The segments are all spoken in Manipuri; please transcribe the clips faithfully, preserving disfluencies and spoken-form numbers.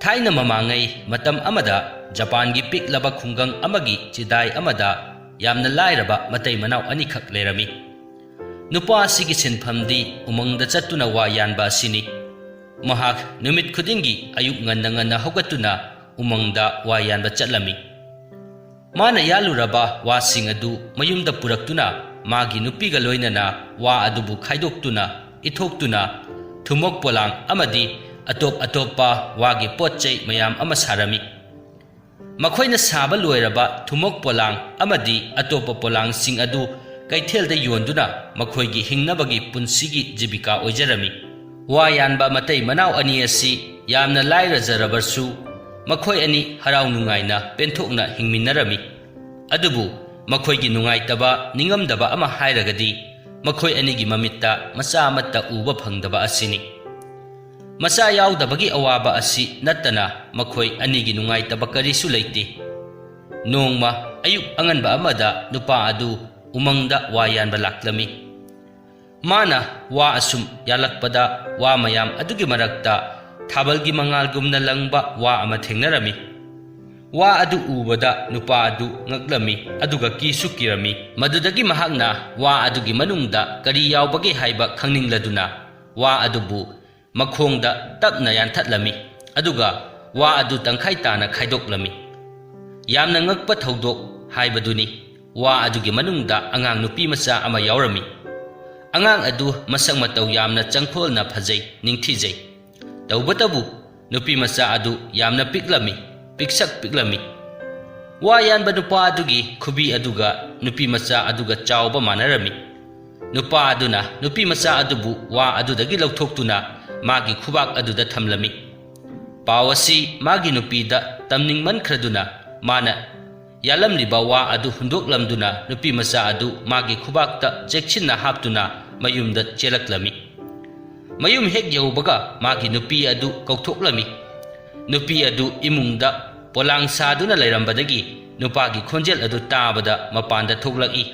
ꯊꯥꯏꯅ ꯃꯃꯥꯡꯉꯩ ꯃꯇꯝ ꯑꯃꯗ ꯖꯄꯥꯟꯒꯤ ꯄꯤꯛꯂꯕ ꯈꯨꯡꯒꯪ ꯑꯃꯒꯤ ꯆꯤꯗꯥꯏ ꯑꯃꯗ ꯌꯥꯝꯅ ꯂꯥꯏꯔꯕ ꯃꯇꯩ ꯃꯅꯥꯎ ꯑꯅꯤꯈꯛ ꯂꯩꯔꯝꯃꯤ꯫ ꯅꯨꯄꯥ ꯑꯁꯤꯒꯤ ꯁꯤꯟꯐꯝꯗꯤ ꯎꯃꯪꯗ ꯆꯠꯇꯨꯅ ꯋꯥ ꯌꯥꯟꯕ ꯑꯁꯤꯅꯤ꯫ ꯃꯍꯥꯛ ꯅꯨꯃꯤꯠ ꯈꯨꯗꯤꯡꯒꯤ ꯑꯌꯨꯛ ꯉꯟꯅ ꯉꯟꯅ ꯍꯧꯒꯠꯇꯨꯅ ꯎꯃꯪꯗ ꯋꯥ ꯌꯥꯟꯕ ꯆꯠꯂꯝꯃꯤ꯫ ꯃꯥꯅ ꯌꯥꯜꯂꯨꯔꯕ ꯋꯥꯁꯤꯡ ꯑꯗꯨ ꯃꯌꯨꯝꯗ ꯄꯨꯔꯛꯇꯨꯅ ꯃꯥꯒꯤ ꯅꯨꯄꯤꯒ ꯂꯣꯏꯅꯅ ꯋꯥ ꯑꯗꯨꯕꯨ ꯈꯥꯏꯗꯣꯛꯇꯨꯅ, ꯏꯊꯣꯛꯇꯨꯅ, ꯊꯨꯝꯃꯣꯛ ꯄꯣꯂꯥꯡ ꯑꯃꯗꯤ ꯑꯇꯣꯞ ꯑꯇꯣꯞꯄ ꯋꯥꯒꯤ ꯄꯣꯠ ꯆꯩ ꯃꯌꯥꯝ ꯑꯃ ꯁꯥꯔꯝꯃꯤ꯫ ꯃꯈꯣꯏꯅ ꯁꯥꯕ ꯂꯣꯏꯔꯕ ꯊꯨꯝꯃꯣꯛ ꯄꯣꯂꯥꯡ ꯑꯃꯗꯤ ꯑꯇꯣꯞꯄ ꯄꯣꯂꯥꯡꯁꯤꯡ ꯑꯗꯨ ꯀꯩꯊꯦꯜꯗ ꯌꯣꯟꯗꯨꯅ ꯃꯈꯣꯏꯒꯤ ꯍꯤꯡꯅꯕꯒꯤ ꯄꯨꯟꯁꯤꯒꯤ ꯖꯤꯕꯤꯀꯥ ꯑꯣꯏꯖꯔꯝꯃꯤ꯫ ꯋꯥ ꯌꯥꯟꯕ ꯃꯇꯩ ꯃꯅꯥꯎ ꯑꯅꯤ ꯑꯁꯤ ꯌꯥꯝꯅ ꯂꯥꯏꯔꯖꯔꯕꯁꯨ, ꯃꯈꯣꯏ ꯑꯅꯤ ꯍꯔꯥꯎ ꯅꯨꯡꯉꯥꯏꯅ ꯄꯦꯟꯊꯣꯛꯅ ꯍꯤꯡꯃꯤꯟꯅꯔꯝꯃꯤ꯫ ꯑꯗꯨꯕꯨ ꯃꯈꯣꯏꯒꯤ ꯅꯨꯡꯉꯥꯏꯇꯕ, ꯅꯤꯡꯉꯝꯗꯕ ꯑꯃ ꯍꯥꯏꯔꯒꯗꯤ, ꯃꯈꯣꯏ ꯑꯅꯤꯒꯤ ꯃꯃꯤꯠꯇ ꯃꯆꯥ ꯑꯃꯠꯇ ꯎꯕ ꯐꯪꯗꯕ ꯑꯁꯤꯅꯤ꯫ ꯃꯆꯥ ꯌꯥꯎꯗꯕꯒꯤ ꯑꯋꯥꯕ ꯑꯁꯤ ꯅꯠꯇꯅ ꯃꯈꯣꯏ ꯑꯅꯤꯒꯤ ꯅꯨꯡꯉꯥꯏꯇꯕ ꯀꯔꯤꯁꯨ ꯂꯩꯇꯦ꯫ ꯅꯣꯡꯃ ꯑꯌꯨꯛ ꯑꯉꯟꯕ ꯑꯃꯗ ꯅꯨꯄꯥ ꯑꯗꯨ ꯎꯃꯪꯗ ꯋꯥ ꯌꯥꯟꯕ ꯂꯥꯛꯂꯝꯃꯤ꯫ ꯃꯥꯅ ꯋꯥ ꯑꯁꯨꯝ ꯌꯥꯜꯂꯛꯄꯗ, ꯋꯥ ꯃꯌꯥꯝ ꯑꯗꯨꯒꯤ ꯃꯔꯛꯇ ꯊꯥꯕꯜꯒꯤ ꯃꯉꯥꯜꯒꯨꯝꯅ ꯂꯪꯕ ꯋꯥ ꯑꯃ ꯊꯦꯡꯅꯔꯝꯃꯤ꯫ ꯋꯥ ꯑꯗꯨ ꯎꯕꯗ ꯅꯨꯄꯥ ꯑꯗꯨ ꯉꯛꯂꯝꯃꯤ, ꯑꯗꯨꯒ ꯀꯤꯁꯨ ꯀꯤꯔꯝꯃꯤ꯫ ꯃꯗꯨꯗꯒꯤ ꯃꯍꯥꯛꯅ ꯋꯥ ꯑꯗꯨꯒꯤ ꯃꯅꯨꯡꯗ ꯀꯔꯤ ꯌꯥꯎꯕꯒꯦ ꯍꯥꯏꯕ ꯈꯪꯅꯤꯡꯂꯗꯨꯅ ꯋꯥ ꯑꯗꯨꯕꯨ ꯃꯈꯣꯡꯗ ꯇꯞꯅ ꯌꯥꯟꯊꯠꯂꯝꯃꯤ, ꯑꯗꯨꯒ ꯋꯥ ꯑꯗꯨ ꯇꯪꯈꯥꯏ ꯇꯥꯅ ꯈꯥꯏꯗꯣꯛꯂꯝꯃꯤ꯫ ꯌꯥꯝꯅ ꯉꯛꯄ ꯊꯧꯗꯣꯛ ꯍꯥꯏꯕꯗꯨꯅꯤ, ꯋꯥ ꯑꯗꯨꯒꯤ ꯃꯅꯨꯡꯗ ꯑꯉꯥꯡ ꯅꯨꯄꯤ ꯃꯆꯥ ꯑꯃ ꯌꯥꯎꯔꯝꯃꯤ꯫ ꯑꯉꯥꯡ ꯑꯗꯨ ꯃꯁꯛ ꯃꯇꯧ ꯌꯥꯝꯅ ꯆꯪꯈꯣꯜꯅ ꯐꯖꯩ, ꯅꯤꯡꯊꯤꯖꯩ꯫ ꯇꯧꯕꯇꯕꯨ ꯅꯨꯄꯤ ꯃꯆꯥ ꯑꯗꯨ ꯌꯥꯝꯅ ꯄꯤꯛꯂꯝꯃꯤ, ꯄꯤꯛꯁꯛ ꯄꯤꯛꯂꯝꯃꯤ꯫ ꯋꯥ ꯌꯥꯟꯕ ꯅꯨꯄꯥ ꯑꯗꯨꯒꯤ ꯈꯨꯕꯤ ꯑꯗꯨꯒ ꯅꯨꯄꯤ ꯃꯆꯥ ꯑꯗꯨꯒ ꯆꯥꯎꯕ ꯃꯥꯟꯅꯔꯝꯃꯤ꯫ ꯅꯨꯄꯥ ꯑꯗꯨꯅ ꯅꯨꯄꯤ ꯃꯆꯥ ꯑꯗꯨꯕꯨ ꯋꯥ ꯑꯗꯨꯗꯒꯤ ꯂꯧꯊꯣꯛꯇꯨꯅ ꯃꯥꯒꯤ ꯈꯨꯕꯥꯛ ꯑꯗꯨꯗ ꯊꯝꯂꯝꯃꯤ꯫ ꯄꯥꯎ ꯑꯁꯤ ꯃꯥꯒꯤ ꯅꯨꯄꯤꯗ ꯇꯝꯅꯤꯡꯃꯟꯈ꯭ꯔꯗꯨꯅ ꯃꯥꯅ ꯌꯥꯜꯂꯝꯂꯤꯕ ꯋꯥ ꯑꯗꯨ ꯍꯨꯟꯗꯣꯛꯂꯝꯗꯨꯅ ꯅꯨꯄꯤ ꯃꯆꯥ ꯑꯗꯨ ꯃꯥꯒꯤ ꯈꯨꯕꯥꯛꯇ ꯆꯦꯛꯁꯤꯟꯅ ꯍꯥꯞꯇꯨꯅ ꯃꯌꯨꯝꯗ ꯆꯦꯜꯂꯛꯂꯝꯃꯤ꯫ ꯃꯌꯨꯝ ꯍꯦꯛ ꯌꯧꯕꯒ ꯃꯥꯒꯤ ꯅꯨꯄꯤ ꯑꯗꯨ ꯀꯧꯊꯣꯛꯂꯝꯃꯤ꯫ ꯅꯨꯄꯤ ꯑꯗꯨ ꯏꯃꯨꯡꯗ ꯄꯣꯂꯥꯡ ꯁꯥꯗꯨꯅ ꯂꯩꯔꯝꯕꯗꯒꯤ ꯅꯨꯄꯥꯒꯤ ꯈꯣꯟꯖꯦꯜ ꯑꯗꯨ ꯇꯥꯕꯗ ꯃꯄꯥꯟꯗ ꯊꯣꯛꯂꯛꯏ꯫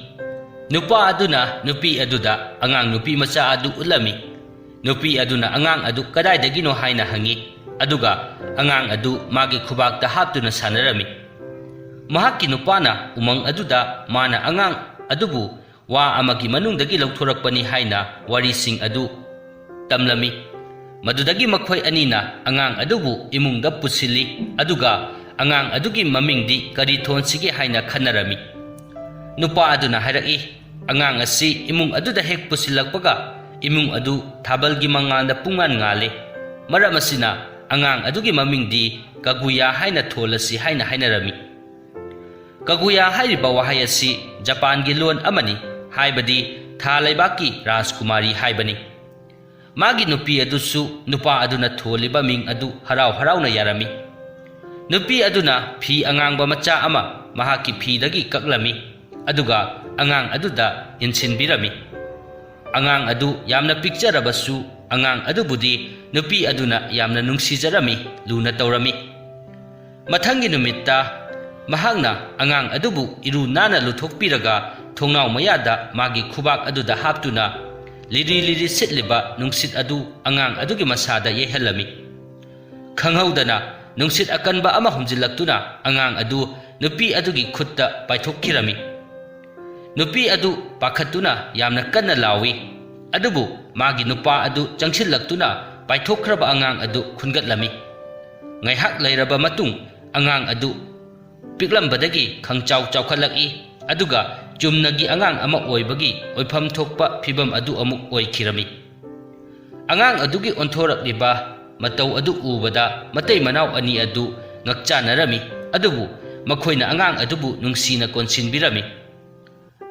ꯅꯨꯄꯥ ꯑꯗꯨꯅ ꯅꯨꯄꯤ ꯑꯗꯨꯗ ꯑꯉꯥꯡ ꯅꯨꯄꯤ ꯃꯆꯥ ꯑꯗꯨ ꯎꯠꯂꯝꯃꯤ꯫ ꯅꯨꯄꯤ ꯑꯗꯨꯅ ꯑꯉꯥꯡ ꯑꯗꯨ ꯀꯗꯥꯏꯗꯒꯤꯅꯣ ꯍꯥꯏꯅ ꯍꯪꯉꯤ꯫ ꯑꯗꯨꯒ ꯑꯉꯥꯡ ꯑꯗꯨ ꯃꯥꯒꯤ ꯈꯨꯕꯥꯛꯇ ꯍꯥꯞꯇꯨꯅ ꯁꯥꯟꯅꯔꯝꯃꯤ꯫ ꯃꯍꯥꯛꯀꯤ ꯅꯨꯄꯥꯅ ꯎꯃꯪ ꯑꯗꯨꯗ ꯃꯥꯅ ꯑꯉꯥꯡ ꯑꯗꯨꯕꯨ ꯋꯥ ꯑꯃꯒꯤ ꯃꯅꯨꯡꯗꯒꯤ ꯂꯧꯊꯣꯔꯛꯄꯅꯤ ꯍꯥꯏꯅ ꯋꯥꯔꯤꯁꯤꯡ ꯑꯗꯨ ꯇꯝꯂꯝꯃꯤ꯫ ꯃꯗꯨꯗꯒꯤ ꯃꯈꯣꯏ ꯑꯅꯤꯅ ꯑꯉꯥꯡ ꯑꯗꯨꯕꯨ ꯏꯃꯨꯡꯗ ꯄꯨꯁꯤꯜꯂꯤ, ꯑꯗꯨꯒ ꯑꯉꯥꯡ ꯑꯗꯨꯒꯤ ꯃꯃꯤꯡꯗꯤ ꯀꯔꯤ ꯊꯣꯟꯁꯤꯒꯦ ꯍꯥꯏꯅ ꯈꯟꯅꯔꯝꯃꯤ꯫ ꯅꯨꯄꯥ ꯑꯗꯨꯅ ꯍꯥꯏꯔꯛꯏ, "ꯑꯉꯥꯡ ꯑꯁꯤ ꯏꯃꯨꯡ ꯑꯗꯨꯗ ꯍꯦꯛ ꯄꯨꯁꯤꯜꯂꯛꯄꯒ ꯏꯃꯨꯡ ꯑꯗꯨ ꯊꯥꯕꯜꯒꯤ ꯃꯉꯥꯜꯗ ꯄꯨꯡꯉꯥꯟ ꯉꯥꯜꯂꯤ꯫ ꯃꯔꯝ ꯑꯁꯤꯅ ꯑꯉꯥꯡ ꯑꯗꯨꯒꯤ ꯃꯃꯤꯡꯗꯤ ꯀꯒꯨꯌꯥ ꯍꯥꯏꯅ ꯊꯣꯜꯂꯁꯤ" ꯍꯥꯏꯅ ꯍꯥꯏꯅꯔꯝꯃꯤ꯫ ꯀꯒꯨꯌꯥ ꯍꯥꯏꯔꯤꯕ ꯋꯥꯍꯩ ꯑꯁꯤ ꯖꯄꯥꯟꯒꯤ ꯂꯣꯟ ꯑꯃꯅꯤ, ꯍꯥꯏꯕꯗꯤ ꯊꯥ ꯂꯩꯕꯥꯛꯀꯤ ꯔꯥꯖꯀꯨꯃꯥꯔꯤ ꯍꯥꯏꯕꯅꯤ꯫ ꯃꯥꯒꯤ ꯅꯨꯄꯤ ꯑꯗꯨꯁꯨ ꯅꯨꯄꯥ ꯑꯗꯨꯅ ꯊꯣꯜꯂꯤꯕ ꯃꯤꯡ ꯑꯗꯨ ꯍꯔꯥꯎ ꯍꯔꯥꯎꯅ ꯌꯥꯔꯝꯃꯤ꯫ ꯅꯨꯄꯤ ꯑꯗꯨꯅ ꯐꯤ ꯑꯉꯥꯡꯕ ꯃꯆꯥ ꯑꯃ ꯃꯍꯥꯛꯀꯤ ꯐꯤꯗꯒꯤ ꯀꯛꯂꯝꯃꯤ, ꯑꯗꯨꯒ ꯑꯉꯥꯡ ꯑꯗꯨꯗ ꯏꯟꯁꯤꯟꯕꯤꯔꯝꯃꯤ꯫ ꯑꯉꯥꯡ ꯑꯗꯨ ꯌꯥꯝꯅ ꯄꯤꯛꯆꯔꯕꯁꯨ, ꯑꯉꯥꯡ ꯑꯗꯨꯕꯨꯗꯤ ꯅꯨꯄꯤ ꯑꯗꯨꯅ ꯌꯥꯝꯅ ꯅꯨꯡꯁꯤꯖꯔꯝꯃꯤ, ꯂꯨꯅ ꯇꯧꯔꯝꯃꯤ꯫ ꯃꯊꯪꯒꯤ ꯅꯨꯃꯤꯠꯇ ꯃꯍꯥꯛꯅ ꯑꯉꯥꯡ ꯑꯗꯨꯕꯨ ꯏꯔꯨ ꯅꯥꯟꯅ ꯂꯨꯊꯣꯛꯄꯤꯔꯒ ꯊꯣꯡꯅꯥꯎ ꯃꯌꯥꯗ ꯃꯥꯒꯤ ꯈꯨꯕꯥꯛ ꯑꯗꯨꯗ ꯍꯥꯞꯇꯨꯅ ꯂꯤꯔꯤ ꯂꯤꯔꯤ ꯁꯤꯠꯂꯤꯕ ꯅꯨꯡꯁꯤꯠ ꯑꯗꯨ ꯑꯉꯥꯡ ꯑꯗꯨꯒꯤ ꯃꯁꯥꯗ ꯌꯩꯍꯜꯂꯝꯃꯤ꯫ ꯈꯪꯍꯧꯗꯅ ꯅꯨꯡꯁꯤꯠ ꯑꯀꯟꯕ ꯑꯃ ꯍꯨꯝꯖꯤꯜꯂꯛꯇꯨꯅ ꯑꯉꯥꯡ ꯑꯗꯨ ꯅꯨꯄꯤ ꯑꯗꯨꯒꯤ ꯈꯨꯠꯇ ꯄꯥꯏꯊꯣꯛꯈꯤꯔꯝꯃꯤ꯫ ꯅꯨꯄꯤ ꯑꯗꯨ ꯄꯥꯈꯠꯇꯨꯅ ꯌꯥꯝꯅ ꯀꯟꯅ ꯂꯥꯎꯏ, ꯑꯗꯨꯕꯨ ꯃꯥꯒꯤ ꯅꯨꯄꯥ ꯑꯗꯨ ꯆꯪꯁꯤꯜꯂꯛꯇꯨꯅ ꯄꯥꯏꯊꯣꯛꯈ꯭ꯔꯕ ꯑꯉꯥꯡ ꯑꯗꯨ ꯈꯨꯟꯒꯠꯂꯝꯃꯤ꯫ ꯉꯥꯏꯍꯥꯛ ꯂꯩꯔꯕ ꯃꯇꯨꯡ, ꯑꯉꯥꯡ ꯑꯗꯨ ꯄꯤꯛꯂꯝꯕꯗꯒꯤ ꯈꯪꯆꯥꯎ ꯆꯥꯎꯈꯠꯂꯛꯏ, ꯑꯗꯨꯒ ꯆꯨꯝꯅꯒꯤ ꯑꯉꯥꯡ ꯑꯃ ꯑꯣꯏꯕꯒꯤ ꯑꯣꯏꯐꯝ ꯊꯣꯛꯄ ꯐꯤꯚꯝ ꯑꯗꯨ ꯑꯃꯨꯛ ꯑꯣꯏꯈꯤꯔꯝꯃꯤ꯫ ꯑꯉꯥꯡ ꯑꯗꯨꯒꯤ ꯑꯣꯟꯊꯣꯔꯛꯂꯤꯕ ꯃꯇꯧ ꯑꯗꯨ ꯎꯕꯗ ꯃꯇꯩ ꯃꯅꯥꯎ ꯑꯅꯤ ꯑꯗꯨ ꯉꯛꯆꯥꯅꯔꯝꯃꯤ, ꯑꯗꯨꯕꯨ ꯃꯈꯣꯏꯅ ꯑꯉꯥꯡ ꯑꯗꯨꯕꯨ ꯅꯨꯡꯁꯤꯅ ꯀꯣꯟꯁꯤꯟꯕꯤꯔꯝꯃꯤ꯫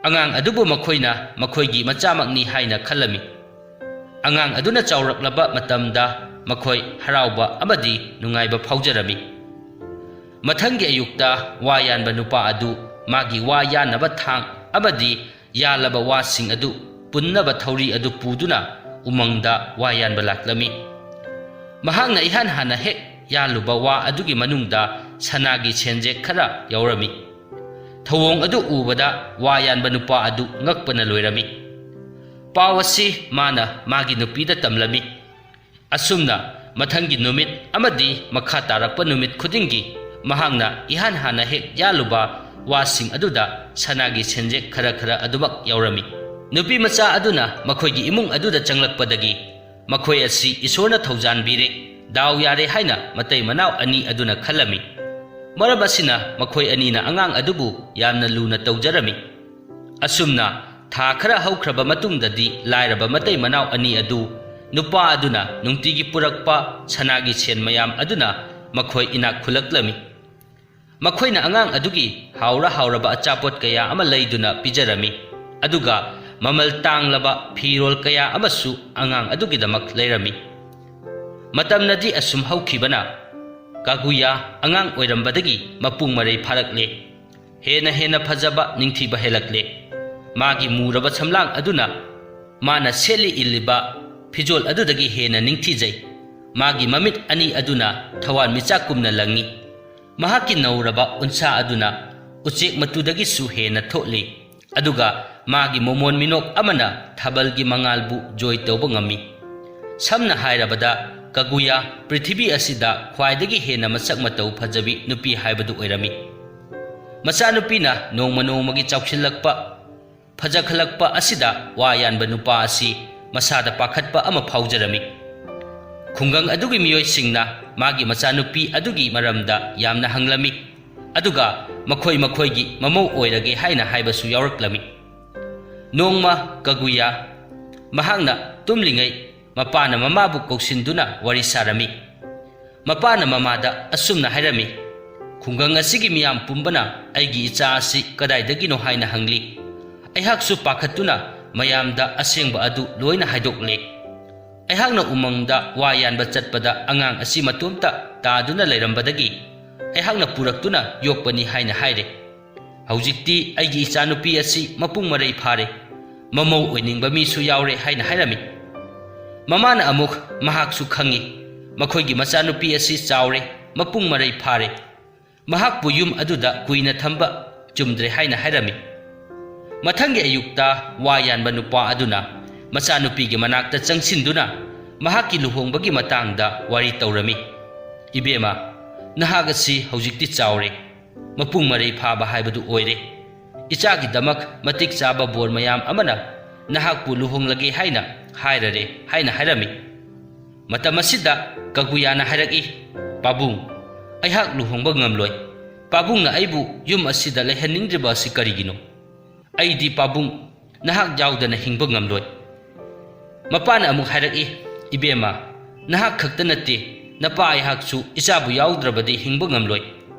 ꯑꯉꯥꯡ ꯑꯗꯨꯕꯨ ꯃꯈꯣꯏꯅ ꯃꯈꯣꯏꯒꯤ ꯃꯆꯥꯃꯛꯅꯤ ꯍꯥꯏꯅ ꯈꯜꯂꯝꯃꯤ꯫ ꯑꯉꯥꯡ ꯑꯗꯨꯅ ꯆꯥꯎꯔꯛꯂꯕ ꯃꯇꯝꯗ ꯃꯈꯣꯏ ꯍꯔꯥꯎꯕ ꯑꯃꯗꯤ ꯅꯨꯡꯉꯥꯏꯕ ꯐꯥꯎꯖꯔꯝꯃꯤ꯫ ꯃꯊꯪꯒꯤ ꯑꯌꯨꯛꯇ ꯋꯥ ꯌꯥꯟꯕ ꯅꯨꯄꯥ ꯑꯗꯨ ꯃꯥꯒꯤ ꯋꯥ ꯌꯥꯟꯅꯕ ꯊꯥꯡ ꯑꯃꯗꯤ ꯌꯥꯜꯂꯕ ꯋꯥꯁꯤꯡ ꯑꯗꯨ ꯄꯨꯟꯅꯕ ꯊꯧꯔꯤ ꯑꯗꯨ ꯄꯨꯗꯨꯅ ꯎꯃꯪꯗ ꯋꯥ ꯌꯥꯟꯕ ꯂꯥꯛꯂꯝꯃꯤ꯫ ꯃꯍꯥꯛꯅ ꯏꯍꯥꯟ ꯍꯥꯟꯅ ꯍꯦꯛ ꯌꯥꯜꯂꯨꯕ ꯋꯥ ꯑꯗꯨꯒꯤ ꯃꯅꯨꯡꯗ ꯁꯅꯥꯒꯤ ꯁꯦꯟꯖꯦꯛ ꯈꯔ ꯌꯥꯎꯔꯝꯃꯤ꯫ ꯊꯧꯑꯣꯡ ꯑꯗꯨ ꯎꯕꯗ ꯋꯥ ꯌꯥꯟꯕ ꯅꯨꯄꯥ ꯑꯗꯨ ꯉꯛꯄꯅ ꯂꯣꯏꯔꯝꯃꯤ꯫ ꯄꯥꯎ ꯑꯁꯤ ꯃꯥꯅ ꯃꯥꯒꯤ ꯅꯨꯄꯤꯗ ꯇꯝꯂꯝꯃꯤ꯫ ꯑꯁꯨꯝꯅ ꯃꯊꯪꯒꯤ ꯅꯨꯃꯤꯠ ꯑꯃꯗꯤ ꯃꯈꯥ ꯇꯥꯔꯛꯄ ꯅꯨꯃꯤꯠ ꯈꯨꯗꯤꯡꯒꯤ ꯃꯍꯥꯛꯅ ꯏꯍꯥꯟ ꯍꯥꯟꯅ ꯍꯦꯛ ꯌꯥꯜꯂꯨꯕ ꯋꯥꯁꯤꯡ ꯑꯗꯨꯗ ꯁꯅꯥꯒꯤ ꯁꯦꯟꯖꯦꯛ ꯈꯔ ꯈꯔ ꯑꯗꯨꯃꯛ ꯌꯥꯎꯔꯝꯃꯤ꯫ ꯅꯨꯄꯤ ꯃꯆꯥ ꯑꯗꯨꯅ ꯃꯈꯣꯏꯒꯤ ꯏꯃꯨꯡ ꯑꯗꯨꯗ ꯆꯪꯂꯛꯄꯗꯒꯤ ꯃꯈꯣꯏ ꯑꯁꯤ ꯏꯁꯣꯔꯅ ꯊꯧꯖꯥꯟꯕꯤꯔꯦ, ꯗꯥꯎ ꯌꯥꯔꯦ ꯍꯥꯏꯅ ꯃꯇꯩ ꯃꯅꯥꯎ ꯑꯅꯤ ꯑꯗꯨꯅ ꯈꯜꯂꯝꯃꯤ꯫ ꯃꯔꯝ ꯑꯁꯤꯅ ꯃꯈꯣꯏ ꯑꯅꯤꯅ ꯑꯉꯥꯡ ꯑꯗꯨꯕꯨ ꯌꯥꯝꯅ ꯂꯨꯅ ꯇꯧꯖꯔꯝꯃꯤ꯫ ꯑꯁꯨꯝꯅ ꯊꯥ ꯈꯔ ꯍꯧꯈ꯭ꯔꯕ ꯃꯇꯨꯡꯗꯗꯤ ꯂꯥꯏꯔꯕ ꯃꯇꯩ ꯃꯅꯥꯎ ꯑꯅꯤ ꯑꯗꯨ ꯅꯨꯄꯥ ꯑꯗꯨꯅ ꯅꯨꯡꯇꯤꯒꯤ ꯄꯨꯔꯛꯄ ꯁꯅꯥꯒꯤ ꯁꯦꯟ ꯃꯌꯥꯝ ꯑꯗꯨꯅ ꯃꯈꯣꯏ ꯏꯅꯥꯛ ꯈꯨꯜꯂꯛꯂꯝꯃꯤ꯫ ꯃꯈꯣꯏꯅ ꯑꯉꯥꯡ ꯑꯗꯨꯒꯤ ꯍꯥꯎꯔ ꯍꯥꯎꯔꯕ ꯑꯆꯥꯄꯣꯠ ꯀꯌꯥ ꯑꯃ ꯂꯩꯗꯨꯅ ꯄꯤꯖꯔꯝꯃꯤ, ꯑꯗꯨꯒ ꯃꯃꯜ ꯇꯥꯡꯂꯕ ꯐꯤꯔꯣꯜ ꯀꯌꯥ ꯑꯃꯁꯨ ꯑꯉꯥꯡ ꯑꯗꯨꯒꯤꯗꯃꯛ ꯂꯩꯔꯝꯃꯤ꯫ ꯃꯇꯝꯅꯗꯤ ꯑꯁꯨꯝ ꯍꯧꯈꯤꯕꯅ ꯀꯥꯒꯨꯌꯥ ꯑꯉꯥꯡ ꯑꯣꯏꯔꯝꯕꯗꯒꯤ ꯃꯄꯨꯡ ꯃꯔꯩ ꯐꯥꯔꯛꯂꯦ꯫ ꯍꯦꯟꯅ ꯍꯦꯟꯅ ꯐꯖꯕ, ꯅꯤꯡꯊꯤꯕ ꯍꯦꯜꯂꯛꯂꯦ꯫ ꯃꯥꯒꯤ ꯃꯨꯔꯕ ꯁꯝꯂꯥꯡ ꯑꯗꯨꯅ ꯃꯥꯅ ꯁꯦꯠꯂꯤ ꯏꯜꯂꯤꯕ ꯐꯤꯖꯣꯜ ꯑꯗꯨꯗꯒꯤ ꯍꯦꯟꯅ ꯅꯤꯡꯊꯤꯖꯩ꯫ ꯃꯥꯒꯤ ꯃꯃꯤꯠ ꯑꯅꯤ ꯑꯗꯨꯅ ꯊꯋꯥꯟꯃꯤꯆꯥꯛꯀꯨꯝꯅ ꯂꯪꯏ꯫ ꯃꯍꯥꯛꯀꯤ ꯅꯧꯔꯕ ꯎꯟꯁꯥ ꯑꯗꯨꯅ ꯎꯆꯦꯛ ꯃꯇꯨꯗꯒꯤꯁꯨ ꯍꯦꯟꯅ ꯊꯣꯛꯂꯤ꯫ ꯑꯗꯨꯒ ꯃꯥꯒꯤ ꯃꯣꯃꯣꯟ ꯃꯤꯅꯣꯛ ꯑꯃꯅ ꯊꯥꯕꯜꯒꯤ ꯃꯉꯥꯜꯕꯨ ꯖꯣꯏ ꯇꯧꯕ ꯉꯝꯃꯤ꯫ ꯁꯝꯅ ꯍꯥꯏꯔꯕꯗ, ꯀꯒꯨꯌꯥ ꯄ꯭ꯔꯤꯊꯤꯕꯤ ꯑꯁꯤꯗ ꯈ꯭ꯋꯥꯏꯗꯒꯤ ꯍꯦꯟꯅ ꯃꯁꯛ ꯃꯇꯧ ꯐꯖꯕꯤ ꯅꯨꯄꯤ ꯍꯥꯏꯕꯗꯨ ꯑꯣꯏꯔꯝꯃꯤ꯫ ꯃꯆꯥꯅꯨꯄꯤꯅ ꯅꯣꯡꯃ ꯅꯣꯡꯃꯒꯤ ꯆꯥꯎꯁꯤꯜꯂꯛꯄ, ꯐꯖꯈꯠꯂꯛꯄ ꯑꯁꯤꯗ ꯋꯥ ꯌꯥꯟꯕ ꯅꯨꯄꯥ ꯑꯁꯤ ꯃꯁꯥꯗ ꯄꯥꯈꯠꯄ ꯑꯃ ꯐꯥꯎꯖꯔꯝꯃꯤ꯫ ꯈꯨꯡꯒꯪ ꯑꯗꯨꯒꯤ ꯃꯤꯑꯣꯏꯁꯤꯡꯅ ꯃꯥꯒꯤ ꯃꯆꯥꯅꯨꯄꯤ ꯑꯗꯨꯒꯤ ꯃꯔꯝꯗ ꯌꯥꯝꯅ ꯍꯪꯂꯝꯃꯤ, ꯑꯗꯨꯒ ꯃꯈꯣꯏ ꯃꯈꯣꯏꯒꯤ ꯃꯃꯧ ꯑꯣꯏꯔꯒꯦ ꯍꯥꯏꯅ ꯍꯥꯏꯕꯁꯨ ꯌꯥꯎꯔꯛꯂꯝꯃꯤ꯫ ꯅꯣꯡꯃ ꯀꯒꯨꯌꯥ ꯃꯍꯥꯛꯅ ꯇꯨꯝꯂꯤꯉꯩ ꯃꯄꯥꯅ ꯃꯃꯥꯕꯨ ꯀꯧꯁꯤꯟꯗꯨꯅ ꯋꯥꯔꯤ ꯁꯥꯔꯝꯃꯤ꯫ ꯃꯄꯥꯅ ꯃꯃꯥꯗ ꯑꯁꯨꯝꯅ ꯍꯥꯏꯔꯝꯃꯤ, "ꯈꯨꯡꯒꯪ ꯑꯁꯤꯒꯤ ꯃꯤꯌꯥꯝ ꯄꯨꯝꯕꯅ ꯑꯩꯒꯤ ꯏꯆꯥ ꯑꯁꯤ ꯀꯗꯥꯏꯗꯒꯤꯅꯣ ꯍꯥꯏꯅ ꯍꯪꯂꯤ꯫ ꯑꯩꯍꯥꯛꯁꯨ ꯄꯥꯈꯠꯇꯨꯅ ꯃꯌꯥꯝꯗ ꯑꯁꯦꯡꯕ ꯑꯗꯨ ꯂꯣꯏꯅ ꯍꯥꯏꯗꯣꯛꯂꯦ꯫ ꯑꯩꯍꯥꯛꯅ ꯎꯃꯪꯗ ꯋꯥ ꯌꯥꯟꯕ ꯆꯠꯄꯗ ꯑꯉꯥꯡ ꯑꯁꯤ ꯃꯇꯣꯝꯇ ꯇꯥꯗꯨꯅ ꯂꯩꯔꯝꯕꯗꯒꯤ ꯑꯩꯍꯥꯛꯅ ꯄꯨꯔꯛꯇꯨꯅ ꯌꯣꯛꯄꯅꯤ" ꯍꯥꯏꯅ ꯍꯥꯏꯔꯦ꯫ ꯍꯧꯖꯤꯛꯇꯤ ꯑꯩꯒꯤ ꯏꯆꯥꯅꯨꯄꯤ ꯑꯁꯤ ꯃꯄꯨꯡ ꯃꯔꯩ ꯐꯥꯔꯦ, ꯃꯃꯧ ꯑꯣꯏꯅꯤꯡꯕ ꯃꯤꯁꯨ ꯌꯥꯎꯔꯦ ꯍꯥꯏꯅ ꯍꯥꯏꯔꯝꯃꯤ꯫ ꯃꯃꯥꯅ ꯑꯃꯨꯛ, "ꯃꯍꯥꯛꯁꯨ ꯈꯪꯏ, ꯃꯈꯣꯏꯒꯤ ꯃꯆꯥꯅꯨꯄꯤ ꯑꯁꯤ ꯆꯥꯎꯔꯦ, ꯃꯄꯨꯡ ꯃꯔꯩ ꯐꯥꯔꯦ, ꯃꯍꯥꯛꯄꯨ ꯌꯨꯝ ꯑꯗꯨꯗ ꯀꯨꯏꯅ ꯊꯝꯕ ꯆꯨꯝꯗ꯭ꯔꯦ" ꯍꯥꯏꯅ ꯍꯥꯏꯔꯝꯃꯤ꯫ ꯃꯊꯪꯒꯤ ꯑꯌꯨꯛꯇ ꯋꯥ ꯌꯥꯟꯕ ꯅꯨꯄꯥ ꯑꯗꯨꯅ ꯃꯆꯥꯅꯨꯄꯤꯒꯤ ꯃꯅꯥꯛꯇ ꯆꯪꯁꯤꯟꯗꯨꯅ, ꯃꯍꯥꯛꯀꯤ ꯂꯨꯍꯣꯡꯕꯒꯤ ꯃꯇꯥꯡꯗ ꯋꯥꯔꯤ ꯇꯧꯔꯝꯃꯤ꯫ "ꯏꯕꯦꯝꯃ, ꯅꯍꯥꯛ ꯑꯁꯤ ꯍꯧꯖꯤꯛꯇꯤ ꯆꯥꯎꯔꯦ, ꯃꯄꯨꯡ ꯃꯔꯩ ꯐꯥꯕ ꯍꯥꯏꯕꯗꯨ ꯑꯣꯏꯔꯦ꯫ ꯏꯆꯥꯒꯤꯗꯃꯛ ꯃꯇꯤꯛ ꯆꯥꯕ ꯕꯣꯔ ꯃꯌꯥꯝ ꯑꯃꯅ ꯅꯍꯥꯛꯄꯨ ꯂꯨꯍꯣꯡꯂꯒꯦ ꯍꯥꯏꯅ ꯍꯥꯏꯔꯔꯦ" ꯍꯥꯏꯅ ꯍꯥꯏꯔꯝꯃꯤ꯫ ꯃꯇꯝ ꯑꯁꯤꯗ ꯀꯒꯨꯌꯥꯅ ꯍꯥꯏꯔꯛꯏ, "ꯄꯥꯕꯨꯡ, ꯑꯩꯍꯥꯛ ꯂꯨꯍꯣꯡꯕ ꯉꯝꯂꯣꯏ꯫ ꯄꯥꯕꯨꯡꯅ ꯑꯩꯕꯨ ꯌꯨꯝ ꯑꯁꯤꯗ ꯂꯩꯍꯟꯅꯤꯡꯗ꯭ꯔꯤꯕ ꯑꯁꯤ ꯀꯔꯤꯒꯤꯅꯣ? ꯑꯩꯗꯤ ꯄꯥꯕꯨꯡ, ꯅꯍꯥꯛ ꯌꯥꯎꯗꯅ ꯍꯤꯡꯕ ꯉꯝꯂꯣꯏ"꯫ ꯃꯄꯥꯅ ꯑꯃꯨꯛ ꯍꯥꯏꯔꯛꯏ, "ꯏꯕꯦꯝꯃ, ꯅꯍꯥꯛ ꯈꯛꯇ ꯅꯠꯇꯦ, ꯅꯄꯥ ꯑꯩꯍꯥꯛꯁꯨ ꯏꯆꯥꯕꯨ ꯌꯥꯎꯗ꯭ꯔꯕꯗꯤ ꯍꯤꯡꯕ ꯉꯝꯂꯣꯏ꯫